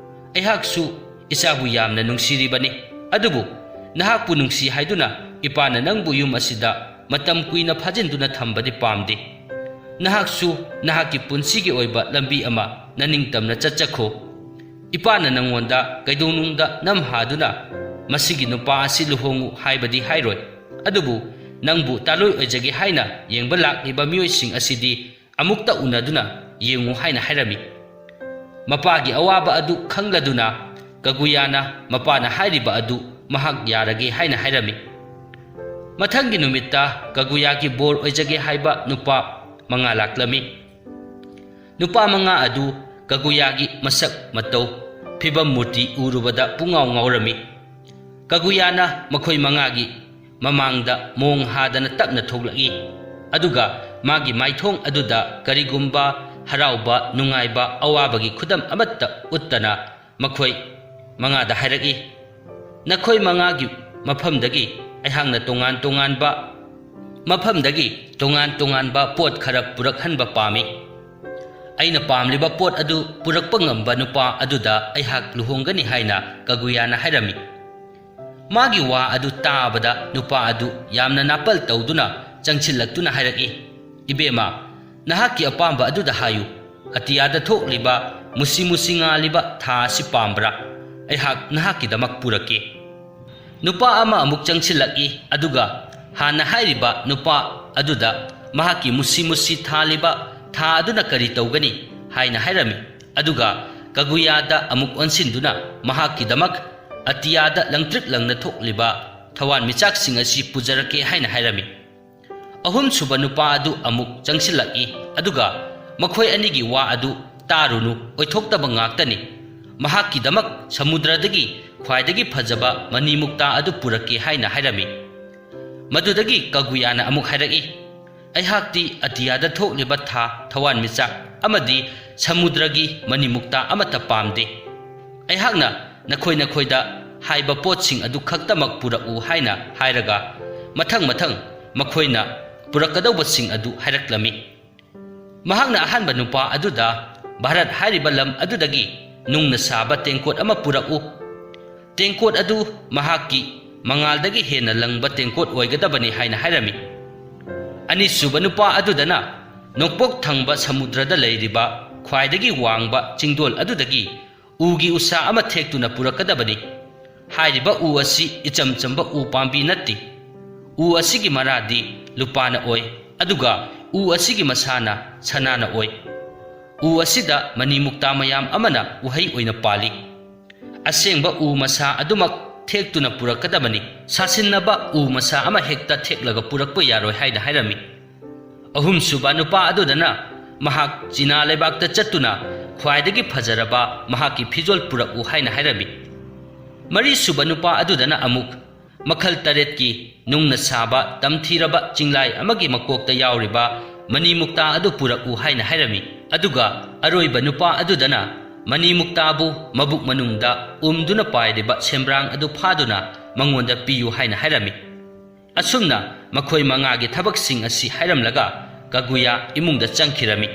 ꯑꯩꯍꯥꯛꯁꯨ ꯏꯆꯥꯕꯨ ꯌꯥꯝꯅ ꯅꯨꯡꯁꯤꯔꯤꯕꯅꯤ꯫ ꯑꯗꯨꯕꯨ ꯅꯍꯥꯛꯄꯨ ꯅꯨꯡꯁꯤ ꯍꯥꯏꯗꯨꯅ ꯏꯄꯥꯅ ꯅꯪꯕꯨ ꯌꯨꯝ ꯑꯁꯤꯗ ꯃꯇꯝ ꯀꯨꯏꯅ ꯐꯥꯖꯤꯟꯗꯨꯅ ꯊꯝꯕꯗꯤ ꯄꯥꯝꯗꯦ꯫ ꯅꯍꯥꯛꯁꯨ ꯅꯍꯥꯛꯀꯤ ꯄꯨꯟꯁꯤꯒꯤ ꯑꯣꯏꯕ ꯂꯝꯕꯤ ꯑꯃ ꯅꯅꯤꯡꯇꯝꯅ ꯆꯠꯆꯈꯣ꯫ ꯏꯄꯥꯅ ꯅꯪꯉꯣꯟꯗ ꯀꯩꯗꯧꯅꯨꯡꯗ ꯅꯝꯍꯥꯗꯨꯅ ꯃꯁꯤꯒꯤ ꯅꯨꯄꯥ ꯑꯁꯤ ꯂꯨꯍꯣꯡꯉꯨ ꯍꯥꯏꯕꯗꯤ ꯍꯥꯏꯔꯣꯏ꯫ ꯑꯗꯨꯕꯨ ꯅꯪꯕꯨ ꯇꯥꯂꯣꯏ ꯑꯣꯏꯖꯒꯦ ꯍꯥꯏꯅ ꯌꯦꯡꯕ ꯂꯥꯛꯂꯤꯕ ꯃꯤꯑꯣꯏꯁꯤꯡ ꯑꯁꯤꯗꯤ ꯑꯃꯨꯛꯇ ꯎꯅꯗꯨꯅ ꯌꯦꯡꯉꯨ" ꯍꯥꯏꯅ ꯍꯥꯏꯔꯝꯃꯤ꯫ ꯃꯄꯥꯒꯤ ꯑꯋꯥꯕ ꯑꯗꯨ ꯈꯪꯂꯗꯨꯅ ꯀꯒꯨꯌꯥꯅ ꯃꯄꯥꯅ ꯍꯥꯏꯔꯤꯕ ꯑꯗꯨ ꯃꯍꯥꯛ ꯌꯥꯔꯒꯦ ꯍꯥꯏꯅ ꯍꯥꯏꯔꯝꯃꯤ꯫ ꯃꯊꯪꯒꯤ ꯅꯨꯃꯤꯠꯇ ꯀꯒꯨꯌꯥꯒꯤ ꯕꯣꯔ ꯑꯣꯏꯖꯒꯦ ꯍꯥꯏꯕ ꯅꯨꯄꯥ ꯃꯉꯥ ꯂꯥꯛꯂꯝꯃꯤ꯫ ꯅꯨꯄꯥ ꯃꯉꯥ ꯑꯗꯨ ꯀꯒꯨꯌꯥꯒꯤ ꯃꯁꯛ ꯃꯇꯧ, ꯐꯤꯕꯝ ꯃꯨꯔꯇꯤ ꯎꯔꯨꯕꯗ ꯄꯨꯡꯉꯥꯎ ꯉꯥꯎꯔꯝꯃꯤ꯫ ꯀꯒꯨꯌꯥꯅ ꯃꯈꯣꯏ ꯃꯉꯥꯒꯤ ꯃꯃꯥꯡꯗ ꯃꯣꯡ ꯍꯥꯗꯅ ꯇꯞꯅ ꯊꯣꯛꯂꯛꯏ꯫ ꯑꯗꯨꯒ ꯃꯥꯒꯤ ꯃꯥꯏꯊꯣꯡ ꯑꯗꯨꯗ ꯀꯔꯤꯒꯨꯝꯕ ꯍꯔꯥꯎꯕ, ꯅꯨꯡꯉꯥꯏꯕ, ꯑꯋꯥꯕꯒꯤ ꯈꯨꯗꯝ ꯑꯃꯠꯇ ꯎꯠꯇꯅ ꯃꯈꯣꯏ ꯃꯉꯥꯗ ꯍꯥꯏꯔꯛꯏ, "ꯅꯈꯣꯏ ꯃꯉꯥꯒꯤ ꯃꯐꯝꯗꯒꯤ ꯑꯩꯍꯥꯛꯅ ꯇꯣꯉꯥꯟ ꯇꯣꯉꯥꯟꯕ ꯃꯐꯝꯗꯒꯤ ꯇꯣꯉꯥꯟ ꯇꯣꯉꯥꯟꯕ ꯄꯣꯠ ꯈꯔ ꯄꯨꯔꯛꯍꯟꯕ ꯄꯥꯝꯃꯤ꯫ ꯑꯩꯅ ꯄꯥꯝꯂꯤꯕ ꯄꯣꯠ ꯑꯗꯨ ꯄꯨꯔꯛꯄ ꯉꯝꯕ ꯅꯨꯄꯥ ꯑꯗꯨꯗ ꯑꯩꯍꯥꯛ ꯂꯨꯍꯣꯡꯒꯅꯤ" ꯍꯥꯏꯅ ꯀꯒꯨꯌꯥꯅ ꯍꯥꯏꯔꯝꯃꯤ꯫ ꯃꯥꯒꯤ ꯋꯥ ꯑꯗꯨ ꯇꯥꯕꯗ ꯅꯨꯄꯥ ꯑꯗꯨ ꯌꯥꯝꯅ ꯅꯥꯄꯜ ꯇꯧꯗꯨꯅ ꯆꯪꯁꯤꯜꯂꯛꯇꯨꯅ ꯍꯥꯏꯔꯛꯏ, "ꯏꯕꯦꯝꯃ, ꯅꯍꯥꯛꯀꯤ ꯑꯄꯥꯝꯕ ꯑꯗꯨꯗ ꯍꯥꯏꯌꯨ꯫ ꯑꯇꯤꯌꯥꯗ ꯊꯣꯛꯂꯤꯕ ꯃꯨꯁꯤ ꯃꯨꯁꯤ ꯉꯥꯜꯂꯤꯕ ꯊꯥ ꯑꯁꯤ ꯄꯥꯝꯕ꯭ꯔꯥ? ꯑꯩꯍꯥꯛ ꯅꯍꯥꯛꯀꯤꯗꯃꯛ ꯄꯨꯔꯛꯀꯦ"꯫ ꯅꯨꯄꯥ ꯑꯃ ꯑꯃꯨꯛ ꯆꯪꯁꯤꯜꯂꯛꯏ, ꯑꯗꯨꯒ ꯍꯥꯟꯅ ꯍꯥꯏꯔꯤꯕ ꯅꯨꯄꯥ ꯑꯗꯨꯗ ꯃꯍꯥꯛꯀꯤ ꯃꯨꯁꯤ ꯃꯨꯁꯤ ꯊꯥꯜꯂꯤꯕ ꯊꯥ ꯑꯗꯨꯅ ꯀꯔꯤ ꯇꯧꯒꯅꯤ ꯍꯥꯏꯅ ꯍꯥꯏꯔꯝꯃꯤ꯫ ꯑꯗꯨꯒ ꯀꯒꯨꯌꯥꯗ ꯑꯃꯨꯛ ꯑꯣꯟꯁꯤꯟꯗꯨꯅ ꯃꯍꯥꯛꯀꯤꯗꯃꯛ ꯑꯇꯤꯌꯥꯗ ꯂꯪꯇ꯭ꯔꯤꯛ ꯂꯪꯅ ꯊꯣꯛꯂꯤꯕ ꯊꯋꯥꯟꯃꯤꯆꯥꯛꯁꯤꯡ ꯑꯁꯤ ꯄꯨꯖꯔꯛꯀꯦ ꯍꯥꯏꯅ ꯍꯥꯏꯔꯝꯃꯤ꯫ ꯑꯍꯨꯝꯁꯨꯕ ꯅꯨꯄꯥ ꯑꯗꯨ ꯑꯃꯨꯛ ꯆꯪꯁꯤꯜꯂꯛꯏ, ꯑꯗꯨꯒ ꯃꯈꯣꯏ ꯑꯅꯤꯒꯤ ꯋꯥ ꯑꯗꯨ ꯇꯥꯔꯨꯅꯨ, ꯑꯣꯏꯊꯣꯛꯇꯕ ꯉꯥꯛꯇꯅꯤ꯫ ꯃꯍꯥꯛꯀꯤꯗꯃꯛ ꯁꯃꯨꯗ꯭ꯔꯗꯒꯤ ꯈ꯭ꯋꯥꯏꯗꯒꯤ ꯐꯖꯕ ꯃꯅꯤ ꯃꯨꯛꯇꯥ ꯑꯗꯨ ꯄꯨꯔꯛꯀꯦ ꯍꯥꯏꯅ ꯍꯥꯏꯔꯝꯃꯤ꯫ ꯃꯗꯨꯗꯒꯤ ꯀꯒꯨꯌꯥꯅ ꯑꯃꯨꯛ ꯍꯥꯏꯔꯛꯏ, "ꯑꯩꯍꯥꯛꯇꯤ ꯑꯇꯤꯌꯥꯗ ꯊꯣꯛꯂꯤꯕ ꯊꯥ, ꯊꯋꯥꯟꯃꯤꯆꯥꯛ ꯑꯃꯗꯤ ꯁꯃꯨꯗ꯭ꯔꯒꯤ ꯃꯅꯤ ꯃꯨꯛꯇꯥ ꯑꯃꯠꯇ ꯄꯥꯝꯗꯦ꯫ ꯑꯩꯍꯥꯛꯅ ꯅꯈꯣꯏ ꯅꯈꯣꯏꯗ ꯍꯥꯏꯕ ꯄꯣꯠꯁꯤꯡ ꯑꯗꯨ ꯈꯛꯇꯃꯛ ꯄꯨꯔꯛꯎ" ꯍꯥꯏꯅ ꯍꯥꯏꯔꯒ, ꯃꯊꯪ ꯃꯊꯪ ꯃꯈꯣꯏꯅ ꯄꯨꯔꯛꯀꯗꯧꯕꯁꯤꯡ ꯑꯗꯨ ꯍꯥꯏꯔꯛꯂꯝꯃꯤ꯫ ꯃꯍꯥꯛꯅ ꯑꯍꯥꯟꯕ ꯅꯨꯄꯥ ꯑꯗꯨꯗ, "ꯚꯥꯔꯠ ꯍꯥꯏꯔꯤꯕ ꯂꯝ ꯑꯗꯨꯗꯒꯤ ꯅꯨꯡꯅ ꯁꯥꯕ ꯇꯦꯡꯀꯣꯠ ꯑꯃ ꯄꯨꯔꯛꯎ꯫ ꯇꯦꯡꯀꯣꯠ ꯑꯗꯨ ꯃꯍꯥꯛꯀꯤ ꯃꯉꯥꯜꯗꯒꯤ ꯍꯦꯟꯅ ꯂꯪꯕ ꯇꯦꯡꯀꯣꯠ ꯑꯣꯏꯒꯗꯕꯅꯤ" ꯍꯥꯏꯅ ꯍꯥꯏꯔꯝꯃꯤ꯫ ꯑꯅꯤꯁꯨꯕ ꯅꯨꯄꯥ ꯑꯗꯨꯗꯅ, "ꯅꯣꯡꯄꯣꯛ ꯊꯪꯕ ꯁꯃꯨꯗ꯭ꯔꯗ ꯂꯩꯔꯤꯕ ꯈ꯭ꯋꯥꯏꯗꯒꯤ ꯋꯥꯡꯕ ꯆꯤꯡꯗꯣꯜ ꯑꯗꯨꯗꯒꯤ ꯎꯒꯤ ꯎꯁꯥ ꯑꯃ ꯊꯦꯛꯇꯨꯅ ꯄꯨꯔꯛꯀꯗꯕꯅꯤ꯫ ꯍꯥꯏꯔꯤꯕ ꯎ ꯑꯁꯤ ꯏꯆꯝ ꯆꯝꯕ ꯎ ꯄꯥꯝꯕꯤ ꯅꯠꯇꯦ꯫ ꯎ ꯑꯁꯤꯒꯤ ꯃꯔꯥꯗꯤ ꯂꯨꯄꯥꯅ ꯑꯣꯏ, ꯑꯗꯨꯒ ꯎ ꯑꯁꯤꯒꯤ ꯃꯁꯥꯅ ꯁꯅꯥꯅ ꯑꯣꯏ꯫ ꯎ ꯑꯁꯤꯗ ꯃꯅꯤ ꯃꯨꯛꯇꯥ ꯃꯌꯥꯝ ꯑꯃꯅ ꯎꯍꯩ ꯑꯣꯏꯅ ꯄꯥꯜꯂꯤ꯫ ꯑꯁꯦꯡꯕ ꯎ ꯃꯁꯥ ꯑꯗꯨꯃꯛ ꯊꯦꯛꯇꯨꯅ ꯄꯨꯔꯛꯀꯗꯕꯅꯤ꯫ ꯁꯥꯁꯤꯟꯅꯕ ꯎ ꯃꯁꯥ ꯑꯃ ꯍꯦꯛꯇ ꯊꯦꯛꯂꯒ ꯄꯨꯔꯛꯄ ꯌꯥꯔꯣꯏ" ꯍꯥꯏꯅ ꯍꯥꯏꯔꯝꯃꯤ꯫ ꯑꯍꯨꯝꯁꯨꯕ ꯅꯨꯄꯥ ꯑꯗꯨꯗꯅ, ꯃꯍꯥꯛ ꯆꯤꯅꯥ ꯂꯩꯕꯥꯛꯇ ꯆꯠꯇꯨꯅ ꯈ꯭ꯋꯥꯏꯗꯒꯤ ꯐꯖꯔꯕ ꯃꯍꯥꯛꯀꯤ ꯐꯤꯖꯣꯜ ꯄꯨꯔꯛꯎ ꯍꯥꯏꯅ ꯍꯥꯏꯔꯝꯃꯤ꯫ ꯃꯔꯤꯁꯨꯕ ꯅꯨꯄꯥ ꯑꯗꯨꯗꯅ ꯑꯃꯨꯛ ꯃꯈꯜ ꯇꯔꯦꯠꯀꯤ ꯅꯨꯡꯅ ꯁꯥꯕ ꯇꯝꯊꯤꯔꯕ ꯆꯤꯡꯂꯥꯏ ꯑꯃꯒꯤ ꯃꯀꯣꯛꯇ ꯌꯥꯎꯔꯤꯕ ꯃꯅꯤ ꯃꯨꯛꯇꯥ ꯑꯗꯨ ꯄꯨꯔꯛꯎ ꯍꯥꯏꯅ ꯍꯥꯏꯔꯝꯃꯤ꯫ ꯑꯗꯨꯒ ꯑꯔꯣꯏꯕ ꯅꯨꯄꯥ ꯑꯗꯨꯗꯅ ꯃꯅꯤ ꯃꯨꯛꯇꯥꯕꯨ ꯃꯕꯨꯛ ꯃꯅꯨꯡꯗ ꯎꯝꯗꯨꯅ ꯄꯥꯏꯔꯤꯕ ꯁꯦꯝꯕ꯭ꯔꯥꯡ ꯑꯗꯨ ꯐꯥꯗꯨꯅ ꯃꯉꯣꯟꯗ ꯄꯤꯌꯨ ꯍꯥꯏꯅ ꯍꯥꯏꯔꯝꯃꯤ꯫ ꯑꯁꯨꯝꯅ ꯃꯈꯣꯏ ꯃꯉꯥꯒꯤ ꯊꯕꯛꯁꯤꯡ ꯑꯁꯤ ꯍꯥꯏꯔꯝꯂꯒ ꯀꯒꯨꯌꯥ ꯏꯃꯨꯡꯗ ꯆꯪꯈꯤꯔꯝꯃꯤ꯫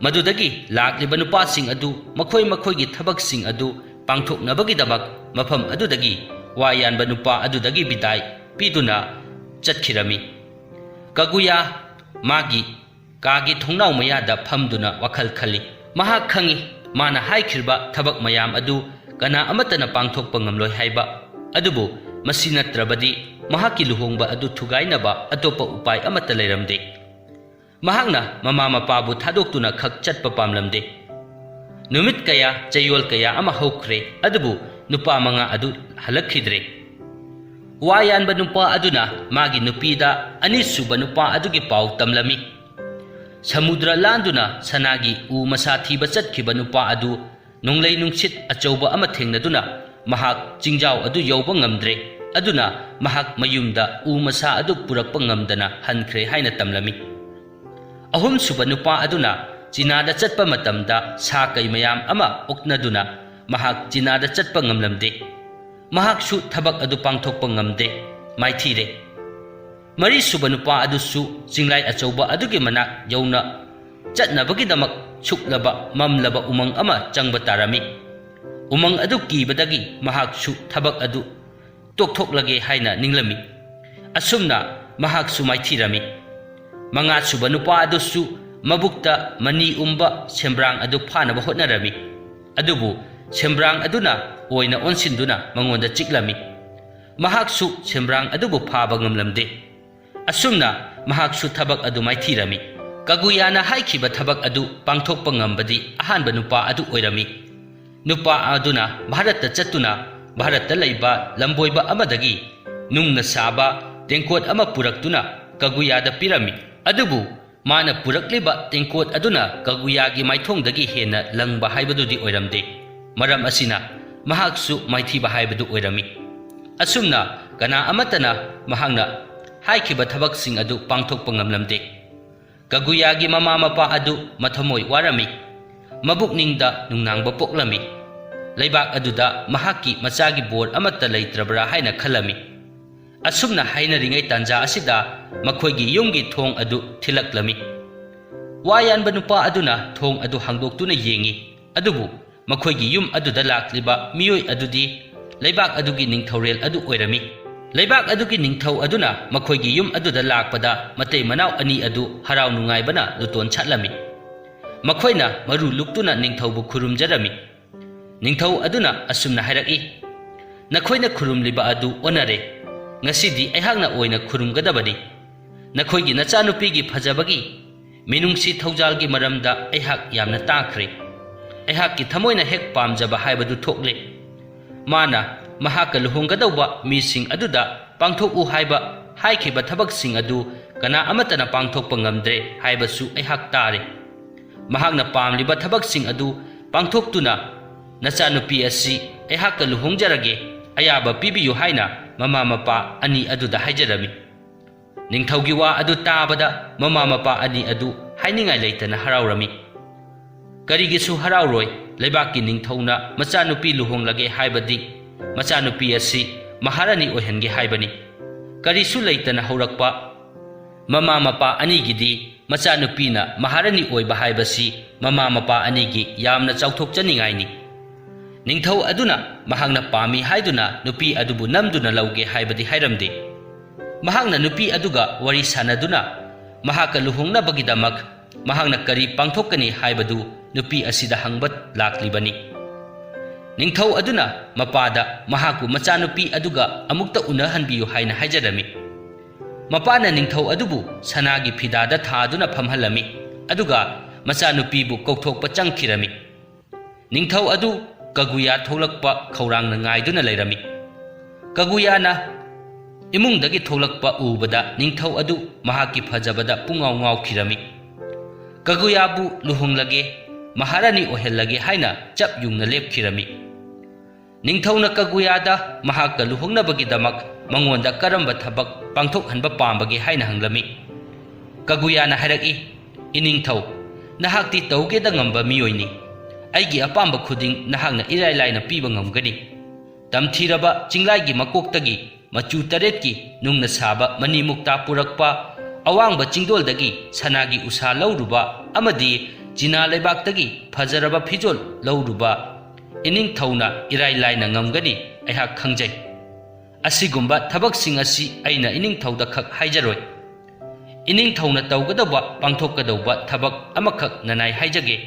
ꯃꯗꯨꯗꯒꯤ ꯂꯥꯛꯂꯤꯕ ꯅꯨꯄꯥꯁꯤꯡ ꯑꯗꯨ ꯃꯈꯣꯏ ꯃꯈꯣꯏꯒꯤ ꯊꯕꯛꯁꯤꯡ ꯑꯗꯨ ꯄꯥꯡꯊꯣꯛꯅꯕꯒꯤꯗꯃꯛ ꯃꯐꯝ ꯑꯗꯨꯗꯒꯤ ꯋꯥ ꯌꯥꯟꯕ ꯅꯨꯄꯥ ꯑꯗꯨꯗꯒꯤ ꯕꯤꯗꯥꯏ ꯄꯤꯗꯨꯅ ꯆꯠꯈꯤꯔꯝꯃꯤ꯫ ꯀꯒꯨꯌꯥ ꯃꯥꯒꯤ ꯀꯥꯒꯤ ꯊꯣꯡꯅꯥꯎ ꯃꯌꯥꯗ ꯐꯝꯗꯨꯅ ꯋꯥꯈꯜ ꯈꯜꯂꯤ꯫ ꯃꯍꯥꯛ ꯈꯪꯏ, ꯃꯥꯅ ꯍꯥꯏꯈ꯭ꯔꯤꯕ ꯊꯕꯛ ꯃꯌꯥꯝ ꯑꯗꯨ ꯀꯅꯥ ꯑꯃꯠꯇꯅ ꯄꯥꯡꯊꯣꯛꯄ ꯉꯝꯂꯣꯏ ꯍꯥꯏꯕ꯫ ꯑꯗꯨꯕꯨ ꯃꯁꯤ ꯅꯠꯇ꯭ꯔꯕꯗꯤ ꯃꯍꯥꯛꯀꯤ ꯂꯨꯍꯣꯡꯕ ꯑꯗꯨ ꯊꯨꯒꯥꯏꯅꯕ ꯑꯇꯣꯞꯄ ꯎꯄꯥꯏ ꯑꯃꯠꯇ ꯂꯩꯔꯝꯗꯦ꯫ ꯃꯍꯥꯛꯅ ꯃꯃꯥ ꯃꯄꯥꯕꯨ ꯊꯥꯗꯣꯛꯇꯨꯅ ꯈꯛ ꯆꯠꯄ ꯄꯥꯝꯂꯝꯗꯦ꯫ ꯅꯨꯃꯤꯠ ꯀꯌꯥ, ꯆꯌꯣꯜ ꯀꯌꯥ ꯑꯃ ꯍꯧꯈ꯭ꯔꯦ, ꯑꯗꯨꯕꯨ ꯅꯨꯄꯥ ꯃꯉꯥ ꯑꯗꯨ ꯍꯜꯂꯛꯈꯤꯗ꯭ꯔꯦ꯫ ꯋꯥ ꯌꯥꯟꯕ ꯅꯨꯄꯥ ꯑꯗꯨꯅ ꯃꯥꯒꯤ ꯅꯨꯄꯤꯗ ꯑꯅꯤꯁꯨꯕ ꯅꯨꯄꯥ ꯑꯗꯨꯒꯤ ꯄꯥꯎ ꯇꯝꯂꯝꯃꯤ꯫ ꯁꯃꯨꯗ꯭ꯔ ꯂꯥꯟꯗꯨꯅ ꯁꯅꯥꯒꯤ ꯎ ꯃꯁꯥ ꯊꯤꯕ ꯆꯠꯈꯤꯕ ꯅꯨꯄꯥ ꯑꯗꯨ ꯅꯣꯡꯂꯩ ꯅꯨꯡꯁꯤꯠ ꯑꯆꯧꯕ ꯑꯃ ꯊꯦꯡꯅꯗꯨꯅ ꯃꯍꯥꯛ ꯆꯤꯡꯖꯥꯎ ꯑꯗꯨ ꯌꯧꯕ ꯉꯝꯗ꯭ꯔꯦ꯫ ꯑꯗꯨꯅ ꯃꯍꯥꯛ ꯃꯌꯨꯝꯗ ꯎ ꯃꯁꯥ ꯑꯗꯨ ꯄꯨꯔꯛꯄ ꯉꯝꯗꯅ ꯍꯟꯈ꯭ꯔꯦ ꯍꯥꯏꯅ ꯇꯝꯂꯝꯃꯤ꯫ ꯑꯍꯨꯝꯁꯨꯕ ꯅꯨꯄꯥ ꯑꯗꯨꯅ ꯆꯤꯅꯥꯗ ꯆꯠꯄ ꯃꯇꯝꯗ ꯁꯥ ꯀꯩ ꯃꯌꯥꯝ ꯑꯃ ꯑꯣꯛꯅꯗꯨꯅ ꯃꯍꯥꯛ ꯆꯤꯅꯥꯗ ꯆꯠꯄ ꯉꯝꯂꯝꯗꯦ꯫ ꯃꯍꯥꯛꯁꯨ ꯊꯕꯛ ꯑꯗꯨ ꯄꯥꯡꯊꯣꯛꯄ ꯉꯝꯗꯦ, ꯃꯥꯏꯊꯤꯔꯦ꯫ ꯃꯔꯤꯁꯨꯕ ꯅꯨꯄꯥ ꯑꯗꯨꯁꯨ ꯆꯤꯡꯂꯥꯏ ꯑꯆꯧꯕ ꯑꯗꯨꯒꯤ ꯃꯅꯥꯛ ꯌꯧꯅ ꯆꯠꯅꯕꯒꯤꯗꯃꯛ ꯁꯨꯛꯂꯕ ꯃꯝꯂꯕ ꯎꯃꯪ ꯑꯃ ꯆꯪꯕ ꯇꯥꯔꯝꯃꯤ꯫ ꯎꯃꯪ ꯑꯗꯨ ꯀꯤꯕꯗꯒꯤ ꯃꯍꯥꯛꯁꯨ ꯊꯕꯛ ꯑꯗꯨ ꯇꯣꯛꯊꯣꯛꯂꯒꯦ ꯍꯥꯏꯅ ꯅꯤꯡꯂꯝꯃꯤ꯫ ꯑꯁꯨꯝꯅ ꯃꯍꯥꯛꯁꯨ ꯃꯥꯏꯊꯤꯔꯝꯃꯤ꯫ ꯃꯉꯥꯁꯨꯕ ꯅꯨꯄꯥ ꯑꯗꯨꯁꯨ ꯃꯕꯨꯛꯇ ꯃꯅꯤ ꯎꯝꯕ ꯁꯦꯝꯕ꯭ꯔꯥꯡ ꯑꯗꯨ ꯐꯥꯅꯕ ꯍꯣꯠꯅꯔꯝꯃꯤ꯫ ꯑꯗꯨꯕꯨ ꯁꯦꯝꯕ꯭ꯔꯥꯡ ꯑꯗꯨꯅ ꯑꯣꯏꯅ ꯑꯣꯟꯁꯤꯟꯗꯨꯅ ꯃꯉꯣꯟꯗ ꯆꯤꯛꯂꯝꯃꯤ꯫ ꯃꯍꯥꯛꯁꯨ ꯁꯦꯝꯕ꯭ꯔꯥꯡ ꯑꯗꯨꯕꯨ ꯐꯥꯕ ꯉꯝꯂꯝꯗꯦ꯫ ꯑꯁꯨꯝꯅ ꯃꯍꯥꯛꯁꯨ ꯊꯕꯛ ꯑꯗꯨ ꯃꯥꯏꯊꯤꯔꯝꯃꯤ꯫ ꯀꯒꯨꯌꯥꯅ ꯍꯥꯏꯈꯤꯕ ꯊꯕꯛ ꯑꯗꯨ ꯄꯥꯡꯊꯣꯛꯄ ꯉꯝꯕꯗꯤ ꯑꯍꯥꯟꯕ ꯅꯨꯄꯥ ꯑꯗꯨ ꯑꯣꯏꯔꯝꯃꯤ꯫ ꯅꯨꯄꯥ ꯑꯗꯨꯅ ꯚꯥꯔꯠꯇ ꯆꯠꯇꯨꯅ ꯚꯥꯔꯠꯇ ꯂꯩꯕ ꯂꯝꯕꯣꯏꯕ ꯑꯃꯗꯒꯤ ꯅꯨꯡꯅ ꯁꯥꯕ ꯇꯦꯡꯀꯣꯠ ꯑꯃ ꯄꯨꯔꯛꯇꯨꯅ ꯀꯒꯨꯌꯥꯗ ꯄꯤꯔꯝꯃꯤ꯫ ꯑꯗꯨꯕꯨ ꯃꯥꯅ ꯄꯨꯔꯛꯂꯤꯕ ꯇꯦꯡꯀꯣꯠ ꯑꯗꯨꯅ ꯀꯒꯨꯌꯥꯒꯤ ꯃꯥꯏꯊꯣꯡꯗꯒꯤ ꯍꯦꯟꯅ ꯂꯪꯕ ꯍꯥꯏꯕꯗꯨꯗꯤ ꯑꯣꯏꯔꯝꯗꯦ꯫ ꯃꯔꯝ ꯑꯁꯤꯅ ꯃꯍꯥꯛꯁꯨ ꯃꯥꯏꯊꯤꯕ ꯍꯥꯏꯕꯗꯨ ꯑꯣꯏꯔꯝꯃꯤ꯫ ꯑꯁꯨꯝꯅ ꯀꯅꯥ ꯑꯃꯠꯇꯅ ꯃꯍꯥꯛꯅ ꯍꯥꯏꯈꯤꯕ ꯊꯕꯛꯁꯤꯡ ꯑꯗꯨ ꯄꯥꯡꯊꯣꯛꯄ ꯉꯝꯂꯝꯗꯦ꯫ ꯀꯒꯨꯌꯥꯒꯤ ꯃꯃꯥ ꯃꯄꯥ ꯑꯗꯨ ꯃꯊꯃꯣꯏ ꯋꯥꯔꯝꯃꯤ꯫ ꯃꯕꯨꯛꯅꯤꯡꯗ ꯅꯨꯡꯅꯥꯡꯕ ꯄꯣꯛꯂꯝꯃꯤ꯫ ꯂꯩꯕꯥꯛ ꯑꯗꯨꯗ ꯃꯍꯥꯛꯀꯤ ꯃꯆꯥꯒꯤ ꯕꯣꯔ ꯑꯃꯠꯇ ꯂꯩꯇ꯭ꯔꯕ꯭ꯔꯥ ꯍꯥꯏꯅ ꯈꯜꯂꯝꯃꯤ꯫ ꯑꯁꯨꯝꯅ ꯍꯥꯏꯅꯔꯤꯉꯩ ꯇꯥꯟꯖꯥ ꯑꯁꯤꯗ ꯃꯈꯣꯏꯒꯤ ꯌꯨꯝꯒꯤ ꯊꯣꯡ ꯑꯗꯨ ꯊꯤꯜꯂꯛꯂꯝꯃꯤ꯫ ꯋꯥ ꯌꯥꯟꯕ ꯅꯨꯄꯥ ꯑꯗꯨꯅ ꯊꯣꯡ ꯑꯗꯨ ꯍꯥꯡꯗꯣꯛꯇꯨꯅ ꯌꯦꯡꯉꯤ꯫ ꯑꯗꯨꯕꯨ ꯃꯈꯣꯏꯒꯤ ꯌꯨꯝ ꯑꯗꯨꯗ ꯂꯥꯛꯂꯤꯕ ꯃꯤꯑꯣꯏ ꯑꯗꯨꯗꯤ ꯂꯩꯕꯥꯛ ꯑꯗꯨꯒꯤ ꯅꯤꯡꯊꯧꯔꯦꯜ ꯑꯗꯨ ꯑꯣꯏꯔꯝꯃꯤ꯫ ꯂꯩꯕꯥꯛ ꯑꯗꯨꯒꯤ ꯅꯤꯡꯊꯧ ꯑꯗꯨꯅ ꯃꯈꯣꯏꯒꯤ ꯌꯨꯝ ꯑꯗꯨꯗ ꯂꯥꯛꯄꯗ ꯃꯇꯩ ꯃꯅꯥꯎ ꯑꯅꯤ ꯑꯗꯨ ꯍꯔꯥꯎ ꯅꯨꯡꯉꯥꯏꯕꯅ ꯂꯨꯇꯣꯟ ꯁꯥꯠꯂꯝꯃꯤ꯫ ꯃꯈꯣꯏꯅ ꯃꯔꯨ ꯂꯨꯛꯇꯨꯅ ꯅꯤꯡꯊꯧꯕꯨ ꯈꯨꯔꯨꯝꯖꯔꯝꯃꯤ꯫ ꯅꯤꯡꯊꯧ ꯑꯗꯨꯅ ꯑꯁꯨꯝꯅ ꯍꯥꯏꯔꯛꯏ, "ꯅꯈꯣꯏꯅ ꯈꯨꯔꯨꯝꯂꯤꯕ ꯑꯗꯨ ꯑꯣꯟꯅꯔꯦ꯫ ꯉꯁꯤꯗꯤ ꯑꯩꯍꯥꯛꯅ ꯑꯣꯏꯅ ꯈꯨꯔꯨꯝꯒꯗꯕꯅꯤ꯫ ꯅꯈꯣꯏꯒꯤ ꯅꯆꯥꯅꯨꯄꯤꯒꯤ ꯐꯖꯕꯒꯤ, ꯃꯤꯅꯨꯡꯁꯤ ꯊꯧꯖꯥꯜꯒꯤ ꯃꯔꯝꯗ ꯑꯩꯍꯥꯛ ꯌꯥꯝꯅ ꯇꯥꯈ꯭ꯔꯦ꯫ ꯑꯩꯍꯥꯛꯀꯤ ꯊꯃꯣꯏꯅ ꯍꯦꯛ ꯄꯥꯝꯖꯕ ꯍꯥꯏꯕꯗꯨ ꯊꯣꯛꯂꯦ꯫ ꯃꯥꯅ ꯃꯍꯥꯛꯀ ꯂꯨꯍꯣꯡꯒꯗꯧꯕ ꯃꯤꯁꯤꯡ ꯑꯗꯨꯗ ꯄꯥꯡꯊꯣꯛꯎ ꯍꯥꯏꯕ ꯍꯥꯏꯈꯤꯕ ꯊꯕꯛꯁꯤꯡ ꯑꯗꯨ ꯀꯅꯥ ꯑꯃꯠꯇꯅ ꯄꯥꯡꯊꯣꯛꯄ ꯉꯝꯗ꯭ꯔꯦ ꯍꯥꯏꯕꯁꯨ ꯑꯩꯍꯥꯛ ꯇꯥꯔꯦ꯫ ꯃꯍꯥꯛꯅ ꯄꯥꯝꯂꯤꯕ ꯊꯕꯛꯁꯤꯡ ꯑꯗꯨ ꯄꯥꯡꯊꯣꯛꯇꯨꯅ, "ꯅꯆꯥꯅꯨꯄꯤ ꯑꯁꯤ ꯑꯩꯍꯥꯛꯀ ꯂꯨꯍꯣꯡꯖꯔꯒꯦ, ꯑꯌꯥꯕ ꯄꯤꯕꯤꯌꯨ" ꯍꯥꯏꯅ ꯃꯃꯥ ꯃꯄꯥ ꯑꯅꯤ ꯑꯗꯨꯗ ꯍꯥꯏꯖꯔꯝꯃꯤ꯫ ꯅꯤꯡꯊꯧꯒꯤ ꯋꯥ ꯑꯗꯨ ꯇꯥꯕꯗ ꯃꯃꯥ ꯃꯄꯥ ꯑꯅꯤ ꯑꯗꯨ ꯍꯥꯏꯅꯤꯡꯉꯥꯏ ꯂꯩꯇꯅ ꯍꯔꯥꯎꯔꯝꯃꯤ꯫ ꯀꯔꯤꯒꯤꯁꯨ ꯍꯔꯥꯎꯔꯣꯏ? ꯂꯩꯕꯥꯛꯀꯤ ꯅꯤꯡꯊꯧꯅ ꯃꯆꯥꯅꯨꯄꯤ ꯂꯨꯍꯣꯡꯂꯒꯦ ꯍꯥꯏꯕꯗꯤ ꯃꯆꯥꯅꯨꯄꯤ ꯑꯁꯤ ꯃꯍꯥꯔꯥꯅꯤ ꯑꯣꯏꯍꯟꯒꯦ ꯍꯥꯏꯕꯅꯤ꯫ ꯀꯔꯤꯁꯨ ꯂꯩꯇꯅ ꯍꯧꯔꯛꯄ ꯃꯃꯥ ꯃꯄꯥ ꯑꯅꯤꯒꯤꯗꯤ ꯃꯆꯥꯅꯨꯄꯤꯅ ꯃꯍꯥꯔꯥꯅꯤ ꯑꯣꯏꯕ ꯍꯥꯏꯕꯁꯤ ꯃꯃꯥ ꯃꯄꯥ ꯑꯅꯤꯒꯤ ꯌꯥꯝꯅ ꯆꯥꯎꯊꯣꯛꯆꯅꯤꯡꯉꯥꯏꯅꯤ꯫ ꯅꯤꯡꯊꯧ ꯑꯗꯨꯅ ꯃꯍꯥꯛꯅ ꯄꯥꯝꯃꯤ ꯍꯥꯏꯗꯨꯅ ꯅꯨꯄꯤ ꯑꯗꯨꯕꯨ ꯅꯝꯗꯨꯅ ꯂꯧꯒꯦ ꯍꯥꯏꯕꯗꯤ ꯍꯥꯏꯔꯝꯗꯦ꯫ ꯃꯍꯥꯛꯅ ꯅꯨꯄꯤ ꯑꯗꯨꯒ ꯋꯥꯔꯤ ꯁꯥꯅꯗꯨꯅ ꯃꯍꯥꯛꯀ ꯂꯨꯍꯣꯡꯅꯕꯒꯤꯗꯃꯛ ꯃꯍꯥꯛꯅ ꯀꯔꯤ ꯄꯥꯡꯊꯣꯛꯀꯅꯤ ꯍꯥꯏꯕꯗꯨ ꯅꯨꯄꯤ ꯑꯁꯤꯗ ꯍꯪꯕ ꯂꯥꯛꯂꯤꯕꯅꯤ꯫ ꯅꯤꯡꯊꯧ ꯑꯗꯨꯅ ꯃꯄꯥꯗ ꯃꯍꯥꯛꯄꯨ ꯃꯆꯥꯅꯨꯄꯤ ꯑꯗꯨꯒ ꯑꯃꯨꯛꯇ ꯎꯅꯍꯟꯕꯤꯌꯨ ꯍꯥꯏꯅ ꯍꯥꯏꯖꯔꯝꯃꯤ꯫ ꯃꯄꯥꯅ ꯅꯤꯡꯊꯧ ꯑꯗꯨꯕꯨ ꯁꯅꯥꯒꯤ ꯐꯤꯗꯥꯗ ꯊꯥꯗꯨꯅ ꯐꯝꯍꯜꯂꯝꯃꯤ, ꯑꯗꯨꯒ ꯃꯆꯥꯅꯨꯄꯤꯕꯨ ꯀꯧꯊꯣꯛꯄ ꯆꯪꯈꯤꯔꯝꯃꯤ꯫ ꯅꯤꯡꯊꯧ ꯑꯗꯨ ꯀꯒꯨꯌꯥ ꯊꯣꯛꯂꯛꯄ ꯈꯧꯔꯥꯡꯅ ꯉꯥꯏꯗꯨꯅ ꯂꯩꯔꯝꯃꯤ꯫ ꯀꯒꯨꯌꯥꯅ ꯏꯃꯨꯡꯗꯒꯤ ꯊꯣꯛꯂꯛꯄ ꯎꯕꯗ ꯅꯤꯡꯊꯧ ꯑꯗꯨ ꯃꯍꯥꯛꯀꯤ ꯐꯖꯕꯗ ꯄꯨꯡꯉꯥꯎ ꯉꯥꯎꯈꯤꯔꯝꯃꯤ꯫ ꯀꯒꯨꯌꯥꯕꯨ ꯂꯨꯍꯣꯡꯂꯒꯦ, ꯃꯍꯥꯔꯥꯅꯤ ꯑꯣꯏꯍꯜꯂꯒꯦ ꯍꯥꯏꯅ ꯆꯞ ꯌꯨꯡꯅ ꯂꯦꯞꯈꯤꯔꯝꯃꯤ꯫ ꯅꯤꯡꯊꯧꯅ ꯀꯒꯨꯌꯥꯗ ꯃꯍꯥꯛꯀ ꯂꯨꯍꯣꯡꯅꯕꯒꯤꯗꯃꯛ ꯃꯉꯣꯟꯗ ꯀꯔꯝꯕ ꯊꯕꯛ ꯄꯥꯡꯊꯣꯛꯍꯟꯕ ꯄꯥꯝꯕꯒꯦ ꯍꯥꯏꯅ ꯍꯪꯂꯝꯃꯤ꯫ ꯀꯒꯨꯌꯥꯅ ꯍꯥꯏꯔꯛꯏ, "ꯏꯅꯤꯡꯊꯧ, ꯅꯍꯥꯛꯇꯤ ꯇꯧꯒꯦꯗ ꯉꯝꯕ ꯃꯤꯑꯣꯏꯅꯤ꯫ ꯑꯩꯒꯤ ꯑꯄꯥꯝꯕ ꯈꯨꯗꯤꯡ ꯅꯍꯥꯛꯅ ꯏꯔꯥꯏ ꯂꯥꯏꯅ ꯄꯤꯕ ꯉꯝꯒꯅꯤ꯫ ꯇꯝꯊꯤꯔꯕ ꯆꯤꯡꯂꯥꯏꯒꯤ ꯃꯀꯣꯛꯇꯒꯤ ꯃꯆꯨ ꯇꯔꯦꯠꯀꯤ ꯅꯨꯡꯅ ꯁꯥꯕ ꯃꯅꯤ ꯃꯨꯛꯇꯥ ꯄꯨꯔꯛꯄ, ꯑꯋꯥꯡꯕ ꯆꯤꯡꯗꯣꯜꯗꯒꯤ ꯁꯅꯥꯒꯤ ꯎꯁꯥ ꯂꯧꯔꯨꯕ ꯑꯃꯗꯤ ꯆꯤꯅꯥ ꯂꯩꯕꯥꯛꯇꯒꯤ ꯐꯖꯔꯕ ꯐꯤꯖꯣꯜ ꯂꯧꯔꯨꯕ ꯏꯅꯤꯡꯊꯧꯅ ꯏꯔꯥꯏ ꯂꯥꯏꯅ ꯉꯝꯒꯅꯤ, ꯑꯩꯍꯥꯛ ꯈꯪꯖꯩ꯫ ꯑꯁꯤꯒꯨꯝꯕ ꯊꯕꯛꯁꯤꯡ ꯑꯁꯤ ꯑꯩꯅ ꯏꯅꯤꯡꯊꯧꯗ ꯈꯛ ꯍꯥꯏꯖꯔꯣꯏ꯫ ꯏꯅꯤꯡꯊꯧꯅ ꯇꯧꯒꯗꯧꯕ, ꯄꯥꯡꯊꯣꯛꯀꯗꯧꯕ ꯊꯕꯛ ꯑꯃꯈꯛ ꯅꯅꯥꯏ ꯍꯥꯏꯖꯒꯦ꯫